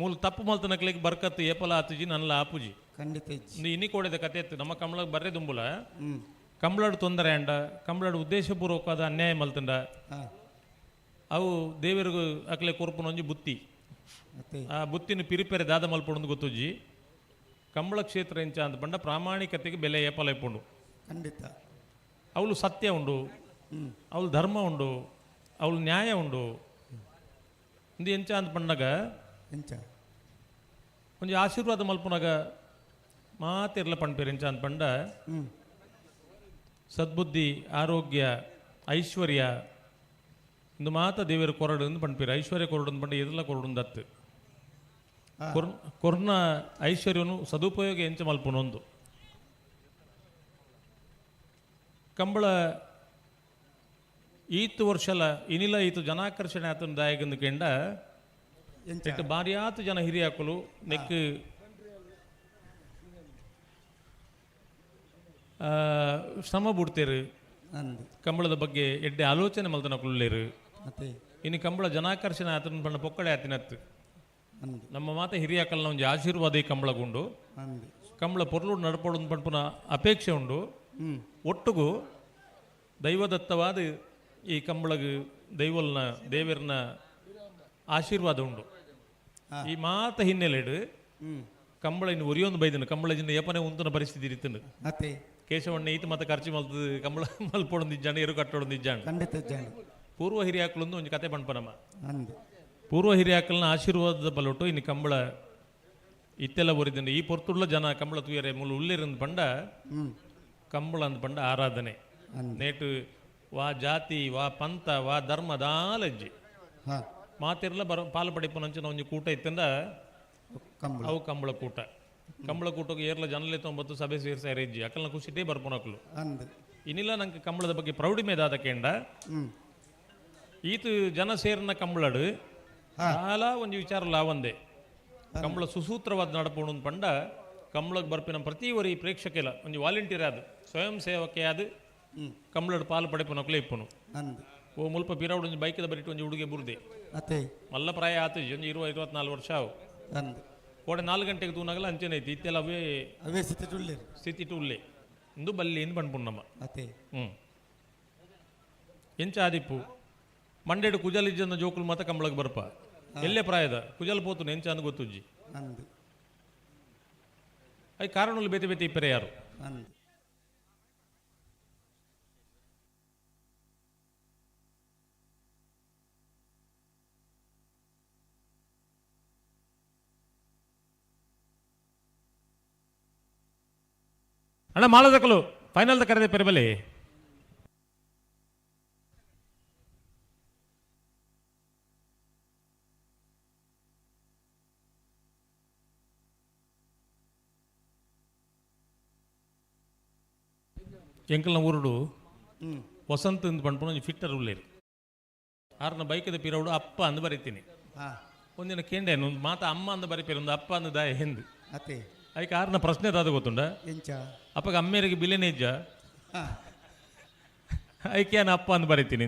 ಮೂಲ ತಪ್ಪು ಮಲ್ತನಕ್ಲಿಗೆ ಬರ್ಕತ್ತು ಏಪಲ ಆತುಜಿ ನನ್ಲ ಆಪುಜಿ ಖಂಡಿತ ಇನಿ ಕೋಡಿದ ಕತೆ ಇತ್ತು ನಮ್ಮ ಕಂಬಳಗ್ ಬರ್ರೆ ದುಂಬುಲ ಕಂಬಳಡು ತೊಂದರೆ ಅಂಡ ಕಂಬಳಡು ಉದ್ದೇಶಪೂರ್ವಕವಾದ ಅನ್ಯಾಯ ಮಲ್ತಂಡ ಅವು ದೇವರಿಗೂ ಅಕ್ಲೆ ಕೊರ್ಪುನೊಂಜಿ ಬುತ್ತಿ ಆ ಬುತ್ತಿನ ಪಿರಿಪೆರೆ ದಾದ ಮಲ್ಪೊಂದು ಗೊತ್ತುಜ್ಜಿ ಕಂಬಳ ಕ್ಷೇತ್ರ ಎಂಚ ಅಂತ ಪಂಡ ಪ್ರಾಮಾಣಿಕತೆಗೆ ಬೆಲೆ ಏಪಲ ಇಪ್ಪುಂಡು. ಖಂಡಿತ ಅವಳು ಸತ್ಯ ಉಂಡು, ಅವಳು ಧರ್ಮ ಉಂಡು, ಅವಳು ನ್ಯಾಯ ಉಂಡು. ಇಂದು ಎಂಚ ಅಂತ ಪಂಡಾಗ ಎಂಚ ಒಂಜಿ ಆಶೀರ್ವಾದ ಮಲ್ಪುನಾಗ ಮಾತಿರ್ಲ ಪಣ್ಪೇರು ಎಂಚ ಅಂತ ಪಂಡ ಸದ್ಬುದ್ಧಿ ಆರೋಗ್ಯ ಐಶ್ವರ್ಯ ಇಂದು ಮಾತ ದೇವರು ಕೊರಡು ಎಂದು ಪಣ್ಪೇರು. ಐಶ್ವರ್ಯ ಕೊರಡು ಅಂತ ಪಂಡ ಎದುರ್ಲ ಕೊರಡು ದತ್ತು ಕೊರ್ನ ಐಶ್ವರ್ಯನು ಸದುಪಯೋಗ ಎಂಚ ಮಲ್ಪುನೊಂದು ಕಂಬಳ ಈತು ವರ್ಷಲ ಇನಿಲ ಈತು ಜನಾಕರ್ಷಣೆ ಆತನ ದಾಯಗಂದು ಕೆಂಡ ಇಟ್ಟು ಬಾರಿಯಾತು ಜನ ಹಿರಿಯಾಕಲು ನೆಕ್ ಶ್ರಮ ಬಿಡ್ತೇರು ಕಂಬಳದ ಬಗ್ಗೆ ಎಡ್ಡೆ ಆಲೋಚನೆ ಮಲ್ತನಕುಲ್ಲೇರು. ಇನ್ನು ಕಂಬಳ ಜನಾಕರ್ಷಣೆ ಆತನ ಬಣ್ಣ ಪೊಕ್ಕಡೆ ಆತಿನತ್ತು ನಮ್ಮ ಮಾತ ಹಿರಿಯಾಕಲ್ನ ಒಂಜಿ ಆಶೀರ್ವಾದ ಈ ಕಂಬಳಗುಂಡು ಕಂಬಳ ಪೊರ್ಲು ನಡ್ಪೊಡು ಪಂಪುನ ಅಪೇಕ್ಷೆ ಉಂಡು. ಒಟ್ಟುಗು ದೈವದತ್ತವಾದ ಈ ಕಂಬಳಗು ದೈವಲ್ನ ದೇವರನ ಆಶೀರ್ವಾದ ಉಂಡು. ಈ ಮಾತ ಹಿನ್ನೆಲೆಡು ಕಂಬಳ ಇನ್ನು ಒರಿಯೊಂದು ಬೈದನು ಕಂಬಳ ಜಿಂದ ಏಪನೆ ಉಂತನ ಪರಿಸ್ಥಿತಿ ಇರ್ತಂಡು. ಕೇಶವಣ್ಣ ಈತ ಮತ್ತೆ ಖರ್ಚು ಮಲ್ತದ ಕಂಬಳ ಮಲ್ಪೊಡೊಂದು ಇಜ್ಜಾಂಡ ಎರು ಕಟ್ಟೊಡೊಂದು ಇಜ್ಜಾಂಡ. ಪೂರ್ವ ಹಿರಿಯಾಕಲೊಂದು ಒಂಜಿ ಕತೆ ಪಣ್ಪನಮ್ಮ. ಪೂರ್ವ ಹಿರಿಯಾಕಲ್ನ ಆಶೀರ್ವಾದದ ಬಲೊಟ್ಟು ಇನ್ನು ಕಂಬಳ ಇತ್ತೆಲ್ಲ ಒರಿದಂಡು ಈ ಪೊರ್ತುಳ್ಳ ಜನ ಕಂಬಳ ತೂಯರೆ ಮೂಲ ಉಲ್ಲೇರಂದು ಪಂಡ ಕಂಬಳ ಅಂದ್ ಪಂಡ ಆರಾಧನೆ ನೇಟು ವಾ ಜಾತಿ ವಾ ಪಂಥ ವಾ ಧರ್ಮ ದಾಲಜ್ಜಿ ಮಾತಿರ್ಲ ಬರ ಪಾಲು ಪಡಿಪುನಂಚಿನ ಒಂಜಿ ಕೂಟ ಇತ್ತಂದ ಅವು ಕಂಬಳ ಕೂಟ. ಕಂಬಳ ಕೂಟಕ್ಕೆ ಏರ್ಲ ಜನಲೆ ತೊಂಬತ್ತು ಸಭೆ ಸೇರ್ಸಾರ ಇಜ್ಜಿ ಅಕಲ್ನ ಖುಷಿಟೇ ಬರ್ಪುನಕ್ಲು. ಇನ್ನಿಲ್ಲ ನಂಗೆ ಕಂಬಳದ ಬಗ್ಗೆ ಪ್ರೌಢಿಮೆ ದಾದ ಕೇಂಡ ಈತು ಜನ ಸೇರಿನ ಕಂಬಳಡು చాలా ಒಂಜಿ ವಿಚಾರ ಲಾವಂದೆ ಕಂಬಳ ಸುಸೂತ್ರವಾದ ನಡಪುಣು ಪಂಡ ಕಂಬಳಕ್ಕೆ ಬರ್ಪಿನ ಪ್ರತಿ ಒರಿ ಪ್ರೇಕ್ಷಕೆಲ ಒಂಜಿ ವಾಲಂಟಿಯರ್ ಆದ್ ಸ್ವಯಂ ಸೇವಕೆ ಆದ್ ಕಂಬಳಡ್ ಪಾಲು ಪಡೆಪುನಕ್ಲೆ ಇಪ್ಪುನು. ಓ ಮುಲ್ಪ ಪಿರೌಡ್ ಒಂಜಿ ಬೈಕದ ಬರಿಟ್ ಒಂಜಿ ಹುಡುಗೆ ಬುರ್ದೆ ಮಲ್ಲ ಪ್ರಾಯ ಆತು ಒಂಜಿ 20-24 ವರ್ಷ ಅವು ಕೋಡೆ 4 ಗಂಟೆಗೆ ತೂನಾಗಲ ಅಂಚೆನೆ ಐತಿ ಇತ್ತೆಲ್ಲ ಅವೇ ಅವೇ ಸ್ಥಿತಿ ಉಲ್ಲೆ ಸ್ಥಿತಿ ಉಲ್ಲೆ ಇಂದು ಬಲ್ಲಿ ಇಂದು ಪಣ್ಪುಣ್ಣಮ್ಮ. ಎಂಚ ಆದಿಪ್ಪು ಮಂಡೇಡು ಕುಜಲ್ ಇಜ್ಜಂದ ಜೋಕುಲು ಮಾತ ಕಂಬಳಕ್ಕೆ ಬರ್ಪ ಎಲ್ಲೇ ಪ್ರಾಯದ ಕುಜಲ್ ಪೋತು ಎಂಚ ಅಂದ್ ಗೊತ್ತುಜ್ಜಿ I ಕಾರಣಗಳು ಬೇತೆ ಬೇತೆ ಇಪ್ಪರೆ ಯಾರು. ಅಣ್ಣ ಮಾಳದಕಲು ಫೈನಲ್ ಕರೆದೆ ಪೆರಬಲಿ ಎಂಕಲ್ನ ಊರುಡು ವಸಂತ ಅಂದ್ ಪಣ್ಪುನ ಒಂಜಿ ಫಿಟ್ಟರ್ ಉಲ್ಲೇರು ಆರ್ನ ಬೈಕದ ಪಿರೌಡು ಅಪ್ಪ ಅಂದ್ ಬರಿತೀನಿ. ಒಂದಿನ ಕೇಂಡೇನು ಒಂದು ಮಾತ ಅಮ್ಮ ಅಂದ್ ಬರಿಪೇರು ಒಂದು ಅಪ್ಪ ಅಂದ್ ದಾಯ ಹೆಂದು ಐಕ್ ಆರ್ನ ಪ್ರಶ್ನೆ ದಾದ ಗೊತ್ತುಂಡ ಅಪ್ಪಗ ಅಮ್ಮೇರಿಗೆ ಬಿಲೆನೇ ಇಜ್ಜ ಐಕೆ ಅಪ್ಪ ಅಂದ್ ಬರಿತೀನಿ.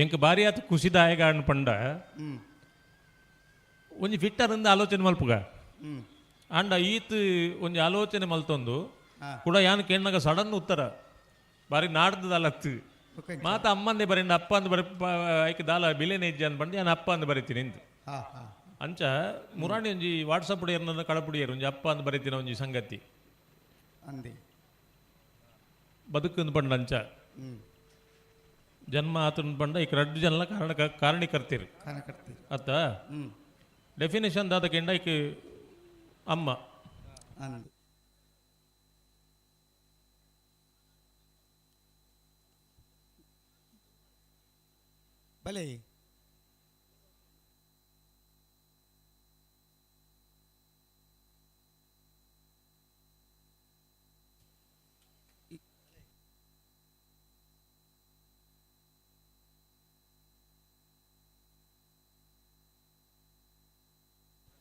ಎಂಕ್ ಬಾರಿ ಆತು ಖುಷಿದಾಯಕ ಅಣ್ಣ ಪಂಡ ಒಂಜಿ ಫಿಟ್ಟರ್ ಅಂದ್ ಆಲೋಚನೆ ಮಲ್ಪುಗ ಅಂಡ ಈತ್ ಒಂಜಿ ಆಲೋಚನೆ ಮಲ್ತೊಂದು ಕೂಡ ಯಾನ್ ಕೇಣ್ಣಾಗ ಸಡನ್ ಉತ್ತರ ಬಾರಿ ನಾಡ್ದದಲ್ಲತ್ತು ಮಾತ ಅಮ್ಮಂದೇ ಬರೀ ಅಪ್ಪ ಅಂದ್ ಬರಿ ಐಕ್ ದಾಲ ಬಿಲೆನೇ ಇಜ್ಜ ಅಂದ್ ಪಂಡ ಯಾನ್ ಅಪ್ಪ ಅಂದ್ ಬರಿತೀನಿ ಅಂತ. ಅಂಚ ಮುರಾಣಿ ಒಂಜಿ ವಾಟ್ಸಪ್ ಏರ್ನ ಕಳಪುಡಿಯರು ಒಂಜಿ ಅಪ್ಪ ಅಂದ್ ಬರಿತೀನಿ ಒಂಜಿ ಸಂಗತಿ ಅಂದೆ ಬದುಕಂದು ಪಂಡ ಅಂಚ ಜನ್ಮ ಆತನ ಪಂಡ ಈ ರಡ್ಡು ಜನಲ ಕಾರಣ ಕಾರಣೀಕರ್ತೀರಿ ಅತ್ತ ಡೆಫಿನೇಷನ್ ದಾದ ಕೆಂಡ ಐಕ್ ಅಮ್ಮ ಅಂದು. ಬಲೆ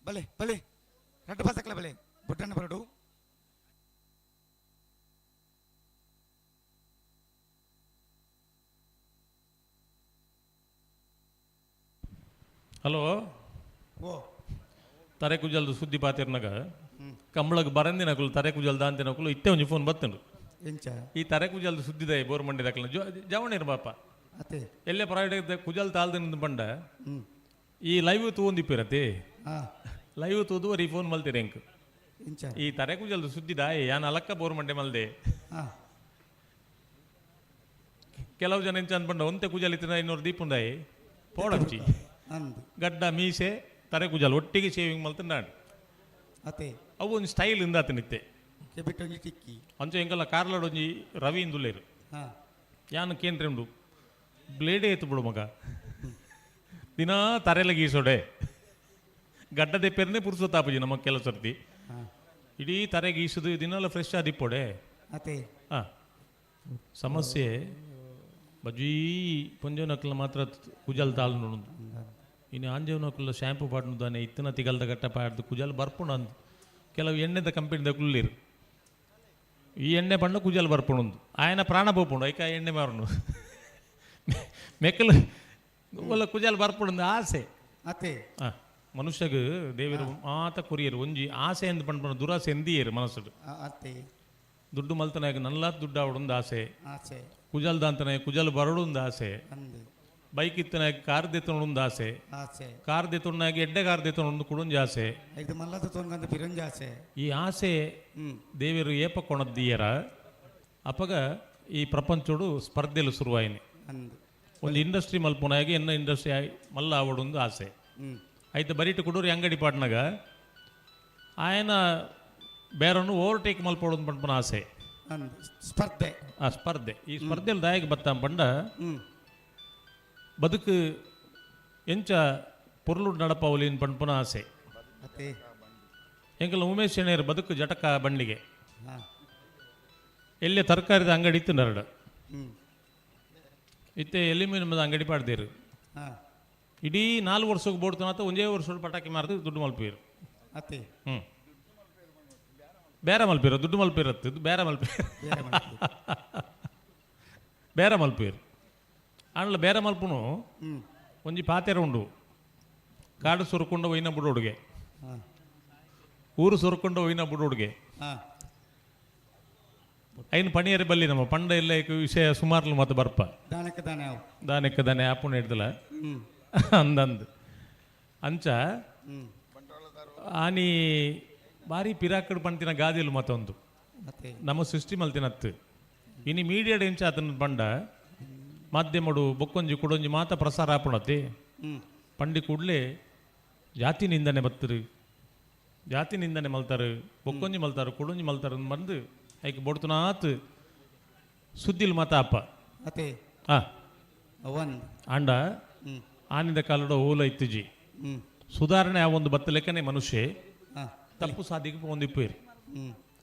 ಬಲೆ ಬಲೆ ರಡ್ಡು ಬಸಕ್ಲ ಬಲೆ ಬುಡ್ಡಣ್ಣ ಬರಡು ಹಲೋ ಓ ತರೆ ಕುಜಲ್ದು ಸುದ್ದಿ ಪಾತಿರ್ನಾಗ ಕಂಬಳಗ್ ಬರಂದಿನಕುಲು ತರೆ ಕುಜಲ್ ದಾಂತಿನಕುಲು ಇತ್ತೆ ಒಂಜಿ ಫೋನ್ ಬತ್ತುಂಡು ಎಂಚ ಈ ತರೆ ಕುಜಲ್ದು ಸುದ್ದಿದಾಯ ಬೋರ್ ಮಂಡಿದಕಲ್ನ ಜವಣಿರು ಬಾಪ ಅತೆ ಎಲ್ಲೇ ಪ್ರೈವೇಟ್ ಕುಜಲ್ ತಾಲ್ದಿನ ಬಂಡ ಈ ಲೈವ್ ತೂವೊಂದಿಪ್ಪಿರತಿ ಲೈವ್ ತೂದು ಈ ಫೋನ್ ಮಲ್ತಿರ ಎಂಕ್ ಎಂಚ ಈ ತರೆ ಕುಜಲ್ದು ಸುದ್ದಿದಾಯ ಯಾನ್ ಅಲಕ್ಕ ಬೋರ್ ಮಂಡೆ ಮಲ್ದೆ ಕೆಲವು ಜನ ಎಂಚ ಅನ್ಪಂಡ ಒಂತೆ ಕುಜಲ್ ಇತ್ತಿನ ಇನ್ನೂರು ದೀಪುಂದಾಯಿ ಪೋಡಂಚಿ ಅಂದು ಗಡ್ಡ ಮೀಸೆ ತರೆ ಕುಜಲ್ ಒಟ್ಟಿಗೆ ಶೇವಿಂಗ್ ಮಲ್ತಂಡಾಂಡ್ ಅತೆ ಅವು ಒಂಜಿ ಸ್ಟೈಲ್ ಇಂದಾತನಿತ್ತೆ ಕೆಬಿಟ್ ಒಂಜಿ ಟಿಕ್ಕಿ ಅಂಚೆ ಎಂಕಲ್ಲ ಕಾರ್ಲಡ್ ಒಂಜಿ ರವಿ ಇಂದುಲ್ಲೇರು ಯಾನ್ ಕೇಂದ್ರ ಉಂಡು ಬ್ಲೇಡೇ ಎತ್ತು ಬಿಡು ಮಗ ದಿನಾ ತರೆಲ ಗೀಸೋಡೆ ಗಡ್ಡದೆ ಪೆರ್ನೆ ಪುರ್ಸೊತ್ತಾಪುಜಿ ನಮ್ಮ ಕೆಲವು ಸರ್ತಿ ಇಡೀ ತರೆ ಗೀಸುದು ದಿನಲ್ಲ ಫ್ರೆಶ್ ಆದಿಪ್ಪೊಡೆ ಅತೆ ಸಮಸ್ಯೆ ಬಜೀ ಪೊಂಜೋನಕ್ಲ ಮಾತ್ರ ಕುಜಲ್ ತಾಳು ಇನ್ನು ಆಂಜೋನಕ್ಲ ಶ್ಯಾಂಪು ಪಾಡ್ನುದಾನೆ ಇತ್ತಿನ ತಿಗಲ್ದ ಗಟ್ಟ ಪಾಡ್ದು ಕುಜಲ್ ಬರ್ಪುಂಡು ಅಂದ್ ಕೆಲವು ಎಣ್ಣೆದ ಕಂಪನಿದ ಕುಳ್ಳಿರು ಈ ಎಣ್ಣೆ ಬಣ್ಣ ಕುಜಲ್ ಬರ್ಪುಂಡು ಆಯನ ಪ್ರಾಣ ಪೋಪುಂಡು ಐಕ ಎಣ್ಣೆ ಮಾರುನು ಮೆಕ್ಕಲು ಒಲ್ಲ ಕುಜಲ್ ಬರ್ಪುಂಡು ಆಸೆ ಅತೆ ಮನುಷ್ಯಗ್ ದೇವರು ಮಾತ ಕೊರಿಯರು ಒಂಜಿ ಆಸೆ ಎಂದು ಪಂಡ್ಪುಣ ದುರಾಸೆ ಎಂದಿಯರು ಮನಸ್ಸುಡು ಅತೆ ದುಡ್ಡು ಮಲ್ತನಾಗ ನಲ್ಲ ದುಡ್ಡು ಆವಡೊಂದು ಆಸೆ ಆಸೆ ಕುಜಲ್ ದಾಂತನಾಗ ಕುಜಲ್ ಬರಡೊಂದು ಆಸೆ ಅಂದು ಬೈಕ್ ಇತ್ತನಾಗ ಕಾರ್ ದೆತ್ತೊಂದು ಆಸೆ ಆಸೆ ಕಾರ್ ದೆತ್ತೊಂಡಾಗ ಎಡ್ಡೆ ಕಾರ್ ದೆತ್ತೊಂದು ಕುಡೊಂಜಿ ಆಸೆ ಇದು ಮಲ್ಲದ ತೋನ್ಗಂದು ಪಿರೊಂಜಿ ಆಸೆ ಈ ಆಸೆ ದೇವರು ಏಪ ಕೊಣದ್ದೀಯರ ಅಪಗ ಈ ಪ್ರಪಂಚೋಡು ಸ್ಪರ್ಧೆಲು ಶುರುವಾಯಿನಿ ಅಂದು ಒಂದು ಇಂಡಸ್ಟ್ರಿ ಮಲ್ಪುನಾಗ ಎನ್ನ ಇಂಡಸ್ಟ್ರಿ ಮಲ್ಲ ಆವಡೊಂದು ಆಸೆ ಐತೆ ಬರೀಟು ಕುಡೂರಿ ಅಂಗಡಿ ಪಾಟ್ನಾಗ ఆయన ಬೇರನ್ನು ಓವರ್ಟೇಕ್ ಮಲ್ಪೋಡೊಂದು ಪಂಡ್ಪುನ ಆಸೆ ಅಂದು ಸ್ಪರ್ಧೆ ಆ ಸ್ಪರ್ಧೆ ಈ ಸ್ಪರ್ಧೆಯಲ್ಲಿ ದಾಯಕ ಬತ್ತ ಪಂಡ ಬದುಕು ಎಂಚ ಪೊರ್ಲು ನಡಪವಲಿನ್ ಪಂಡ್ಪುನ ಆಸೆ ಅತೆ ಎಂಕಲ ಉಮೇಶ್ ಶೆಣೆಯರ್ ಬದುಕು ಜಟಕ ಬಂಡಿಗೆ ಎಲ್ಲೇ ತರಕಾರಿದ ಅಂಗಡಿ ಇತ್ತು ನರಡು ಇತ್ತೆ ಎಲಿಮಿನಿಯಮ್ದ ಅಂಗಡಿ ಪಾಡ್ದೇರು ಇಡೀ 4 ವರ್ಷಕ್ಕೆ ಬೋಡ್ತಾನತ ಒಂದೇ ವರ್ಷ ಪಟಾಕಿ ಮಾರಿದು ದುಡ್ಡು ಮಲ್ಪೀರು ಅತೆ ಬೇರೆ ಮಲ್ಪೀರ ದುಡ್ಡು ಮಲ್ಪೀರತ್ತು ಇದು ಬೇರೆ ಮಲ್ಪೀರ ಬೇರೆ ಮಲ್ಪೀರು ಆಂಡ್ಲ ಬೇರೆ ಮಲ್ಪುನು ಒಂಜಿ ಪಾತೆರ ಉಂಡು ಕಾಡು ಸುರುಕೊಂಡ ಒಯ್ನ ಬುಡೋಡುಗೆ ಊರು ಸುರುಕೊಂಡ ಒಯ್ನ ಬುಡೋಡುಗೆ ಐನ್ ಪಣಿಯರೆ ಬಲ್ಲಿ ನಮ್ಮ ಪಂಡ ಇಲ್ಲ ವಿಷಯ ಸುಮಾರ್ಲು ಮತ್ತೆ ಬರ್ಪ ದಾನಕ್ಕೆ ದಾನೆ ಅವು ದಾನಕ್ಕೆ ದಾನೆ ಆಪುಣ ಹಿಡ್ದಲ ಅಂದಂದು ಅಂಚ ಆನಿ ಬಾರಿ ಪಿರಾಕಡ್ ಪಂತಿನ ಗಾದಿಲು ಮತ್ತೊಂದು ನಮ್ಮ ಸೃಷ್ಟಿ ಮಲ್ತಿನತ್ತು ಇನಿ ಮೀಡಿಯಾಡ್ ಎಂಚ ಆತನ ಪಂಡ ಮಾಧ್ಯಮಡು ಬೊಕ್ಕೊಂಜಿ ಕುಡೊಂಜಿ ಮಾತ ಪ್ರಸಾರ ಆಪುಣತಿ ಪಂಡಿ ಕೂಡಲೇ ಜಾತಿ ನಿಂದನೆ ಬತ್ತರು ಜಾತಿ ನಿಂದನೆ ಮಲ್ತಾರು ಬೊಕ್ಕೊಂಜಿ ಮಲ್ತಾರು ಕುಡೊಂಜಿ ಮಲ್ತಾರು ಬಂದು ಐಕ್ ಬೊಡ್ತುನಾತ್ ಸುದ್ದಿಲ್ ಮಾತ ಅಪ್ಪ ಅತೆ ಆಂಡ ಆನಿದ ಕಾಲಡ ಓಲ ಇತ್ತುಜಿ ಸುಧಾರಣೆ ಆ ಒಂದು ಬತ್ತ ಲೆಕ್ಕನೆ ಮನುಷ್ಯ ತಪ್ಪು ಸಾಧಿಗೆ ಪೋಂದಿಪ್ಪೇರು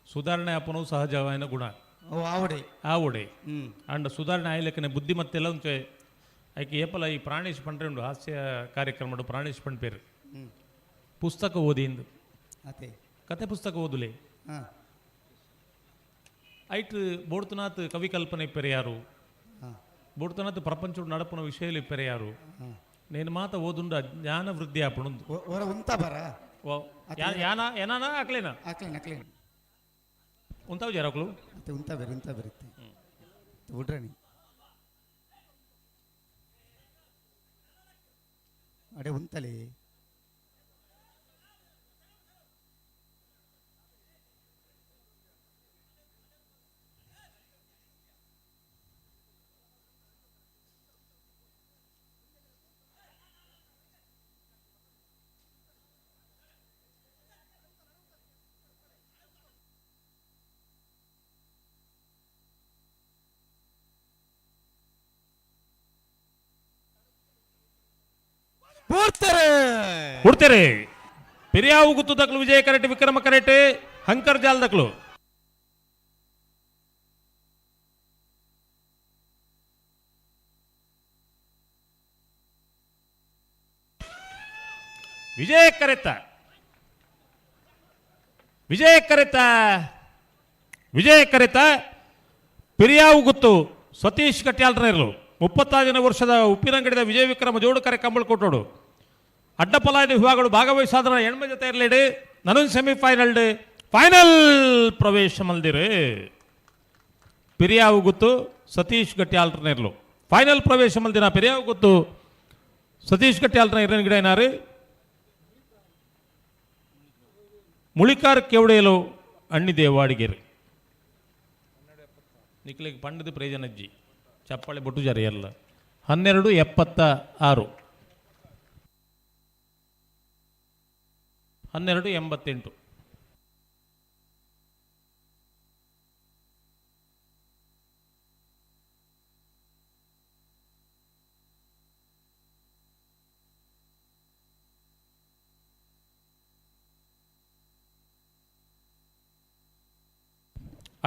ಸುಧಾರಣೆ ಆಪನವು ಸಹಜವಾಯಿನ ಗುಣ ಆವಡೆ ಅಂಡ ಸುಧಾರಣೆ ಆಯ್ಲೆಕ್ಕನೆ ಬುದ್ಧಿಮತ್ತೆಲ್ಲ ಒಂಚೆ ಐಕೆ ಏಪಲ ಈ ಪ್ರಾಣೇಶ್ ಪಂಡ್ರೆ ಉಂಡು ಹಾಸ್ಯ ಕಾರ್ಯಕ್ರಮ ಪ್ರಾಣೇಶ್ ಪಂಡ್ಪೇರು ಪುಸ್ತಕ ಓದಿ ಇಂದು ಕತೆ ಪುಸ್ತಕ ಓದುಲೆ ಐಟ್ ಬೋಡ್ತನಾಥ್ ಕವಿ ಕಲ್ಪನೆ ಇಪ್ಪರೆ ಯಾರು ಬೋಡ್ತನಾಥ್ ಪ್ರಪಂಚ ನಡಪುನ ವಿಷಯ ಇಪ್ಪರೆ ಯಾರು ನೇನು ಮಾತ ಓದುಂಡ ಜ್ಞಾನ ವೃದ್ಧಿ ಆಪುಣಂದು ಯಾನ ಏನಾನ ಆಕ್ಲೇನಾ ಆಕ್ಲೇನ ಆಕ್ಲೇನ ಉಂತಾವು ಜರಾಕ್ಲು ಮತ್ತೆ ಉಂತ ಬೇರೆ ಉಂತ ಬರುತ್ತೆ ಬಿಡ್ರಣಿ ಅಡೆ ಉಂತಲೇ ಪೂರ್ತಾರೆ ಹುಡ್ತೇರೆ ಪಿರಿಯಾವು ಗುತ್ತು ದಕ್ಲು ವಿಜಯ ಕರೆಟ್ ವಿಕ್ರಮ ಕರೆಟ್ ಹಂಕರ್ ಜಾಲ್ ದಕ್ಲು ವಿಜಯ ಕರೆತ ವಿಜಯ ಕರೆತ ವಿಜಯ ಕರೆತ ಪಿರಿಯಾವು ಗುತ್ತು ಸತೀಶ್ ಕಟ್ಯಾಲ್ರನಿರಲು 36ನೇ ವರ್ಷದ ಉಪ್ಪಿನಂಗಡಿದ ವಿಜಯ ವಿಕ್ರಮ ಜೋಡು ಕರೆ ಕಂಬಳ ಕೊಟ್ಟೋಡು ಅಡ್ಡಪಲಾಯದ ವಿಭಾಗಗಳು ಭಾಗವಹಿಸಾದ್ರ ಎಣ್ಮ ಜೊತೆ ಇರಲಿಡು ನನೊಂದು ಸೆಮಿಫೈನಲ್ ಫೈನಲ್ ಪ್ರವೇಶ ಮಲ್ದಿರು ಪಿರಿಯಾವು ಗುತ್ತು ಸತೀಶ್ ಗಟ್ಯಾಲ್ರನಿರ್ಲು ಫೈನಲ್ ಪ್ರವೇಶ ಮಲ್ದಿನ ಪಿರಿಯಾವು ಗುತ್ತು ಸತೀಶ್ ಗಟ್ಯಾಲ್ರನ ಇರನ್ ಗಿಡ ಏನಾರು ಮುಳಿಕಾರ್ ಕೆವಡೆಯಲು ಅಣ್ಣಿ ದೇವಾಡಿಗೆರು ನಿಕ್ಲಿಗೆ ಪಂಡದ ಪ್ರಯೋಜನಜ್ಜಿ ಚಪ್ಪಾಳೆ ಬೊಟ್ಟು ಜಾರಿ ಎಲ್ಲ 12:76 12:88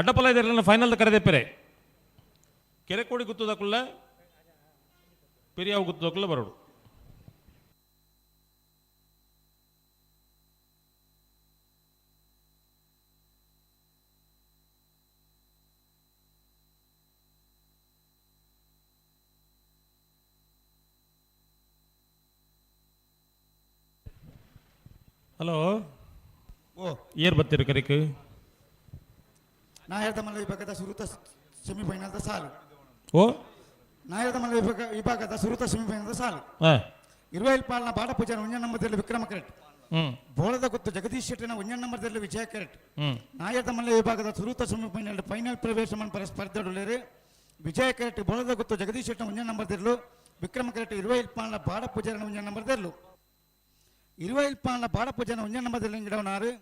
ಅಡ್ಡಪಲ ಇದೆಲ್ಲ ಫೈನಲ್ ಕರೆದೆಪ್ಪರೆ ಕೆರೆಕೋಡಿ ಗುತ್ತದಕ್ಕುಲ್ಲ ಪೆರಿಯಾವು ಗುತ್ತದಕ್ಕುಲ್ಲ ಬರೋಡು ಹಲೋ ಓ ಏರ್ ಬತ್ತೀರಿ ಕರಿಕ್ ನಾಯರ್ದ ಮಲ್ಲ ವಿಭಾಗದ ಸುರುತ ಸೆಮಿಫೈನಲ್ದ ಸಾಲು ಓ ನಾಯರ್ದ ಮಲ್ಲ ವಿಭಾಗದ ಸುರುತ ಸೆಮಿಫೈನಲ್ದ ಸಾಲು ಇರುವೈಲ್ ಪಾಲ್ನ ಬಾಡಪೂಜಾರ ಒಂಜನ ನಂಬರ್ದಲ್ಲಿ ವಿಕ್ರಮ ಕರೆಟ್ ಬೋಳದ ಗುತ್ತು ಜಗದೀಶ್ ಶೆಟ್ಟಿನ ಒಂಜನ ನಂಬರ್ದಲ್ಲಿ ವಿಜಯ ಕರೆಟ್ ನಾಯರ್ದ ಮಲ್ಲ ವಿಭಾಗದ ಸುರುತ ಸೆಮಿಫೈನಲ್ ಫೈನಲ್ ಪ್ರವೇಶ ಮನ್ಪರ ಸ್ಪರ್ಧೆಡುಳ್ಳೇರು ವಿಜಯ ಕರೆಟ್ ಬೋಳದ ಗುತ್ತು ಜಗದೀಶ್ ಶೆಟ್ಟಿನ ಒಂಜನ ನಂಬರ್ದಿರ್ಲು ವಿಕ್ರಮ ಕರೆಟ್ ಇರುವೈಲ್ ಪಾಲ್ನ ಬಾಡಪೂಜಾರನ ಒಂಜನ ನಂಬರ್ದಿರ್ಲು ಇರುವೈಲ್ ಪಾಲ್ನ ಬಾಡಪೂಜಾರನ ಒಂಜನ ನಂಬರ್ದಲ್ಲಿ ಗಿಡವನಾರು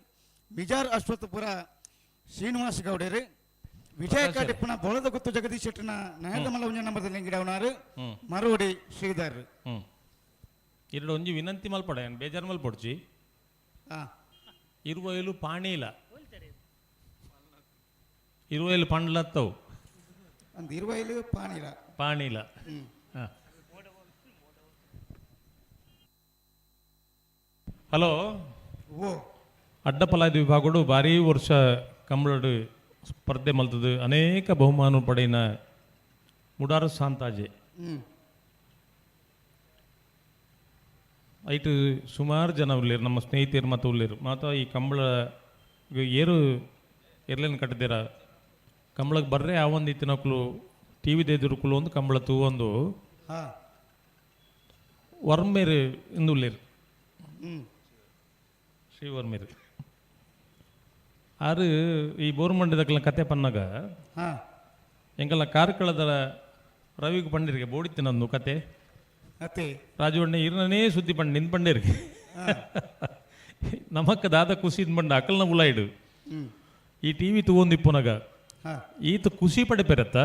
ಬಿಜಾರ್ ಅಶ್ವತ್ಥಪುರ ಶ್ರೀನಿವಾಸ ಗೌಡರು ವಿಜಯ ಕಾಟಿಪ್ಪನ ಬೋಳದ ಗುತ್ತು ಜಗದೀಶ್ ಶೆಟ್ಟಿನ ನಾಯಕಮಲ್ಲ ಒಂಜನ ನಂಬರ್ದಲ್ಲಿ ಗಿಡವನಾರು ಮರೋಡಿ ಶ್ರೀಧರ್ ಎರಡು ಒಂಜಿ ವಿನಂತಿ ಮಲ್ಪಡ ಏನು ಬೇಜಾರು ಮಲ್ಪೊಡ್ಚಿ ಇರುವೈಲು ಪಾಣಿಲ ಇರುವೈಲು ಪಂಡ್ಲತ್ತವು ಅಂದ್ ಇರುವೈಲು ಪಾಣಿಲ ಪಾಣಿಲ ಹಲೋ ಓ ಅಡ್ಡಪಲಾಯ್ದ ವಿಭಾಗಡು ಭಾರೀ ವರ್ಷ ಕಂಬಳಡು ಸ್ಪರ್ಧೆ ಮಲ್ತದು ಅನೇಕ ಬಹುಮಾನ ಪಡೆಯಿನ ಮುಡಾರು ಸಾಂತಾಜೆ ಐಟು ಸುಮಾರು ಜನ ಉಳ್ಳೇರು ನಮ್ಮ ಸ್ನೇಹಿತರು ಮತ್ತು ಉಳ್ಳೇರು ಮಾತ ಈ ಕಂಬಳ ಏರು ಎರ್ಲೇನು ಕಟ್ಟದಿರ ಕಂಬಳಕ್ಕೆ ಬರ್ರೆ ಆ ಒಂದು ಇತ್ತಿನಕ್ಲು ಟಿ ವಿ ದೇದಿರುಕುಲು ಒಂದು ಕಂಬಳ ತೂವೊಂದು ವರ್ಮೇರು ಇಂದು ಉಳ್ಳೇರು ಶ್ರೀ ವರ್ಮೇರು ಆರು ಈ ಬೋರ್ಮಂಡದಕ್ಲ ಕತೆ ಪನ್ನಾಗ ಎಂಕಲ್ನ ಕಾರ್ಕಳದ ರವಿಗೆ ಪಂಡಿರಿಗೆ ಬೋಡಿತ್ತು ನಂದು ಕತೆ ರಾಜವಣ್ಣ ಇರನೇ ಸುದ್ದಿ ಪಂಡ್ ನಿನ್ ಪಂಡೇರಿಗೆ ನಮಕ್ಕ ದಾದ ಖುಷಿ ಬಂಡ ಅಕಲ್ನ ಉಲಾಯಿಡು ಈ ಟಿವಿ ತೂವೊಂದು ಇಪ್ಪುನಗ ಈತ ಖುಷಿ ಪಡೆ ಪೆರತ್ತ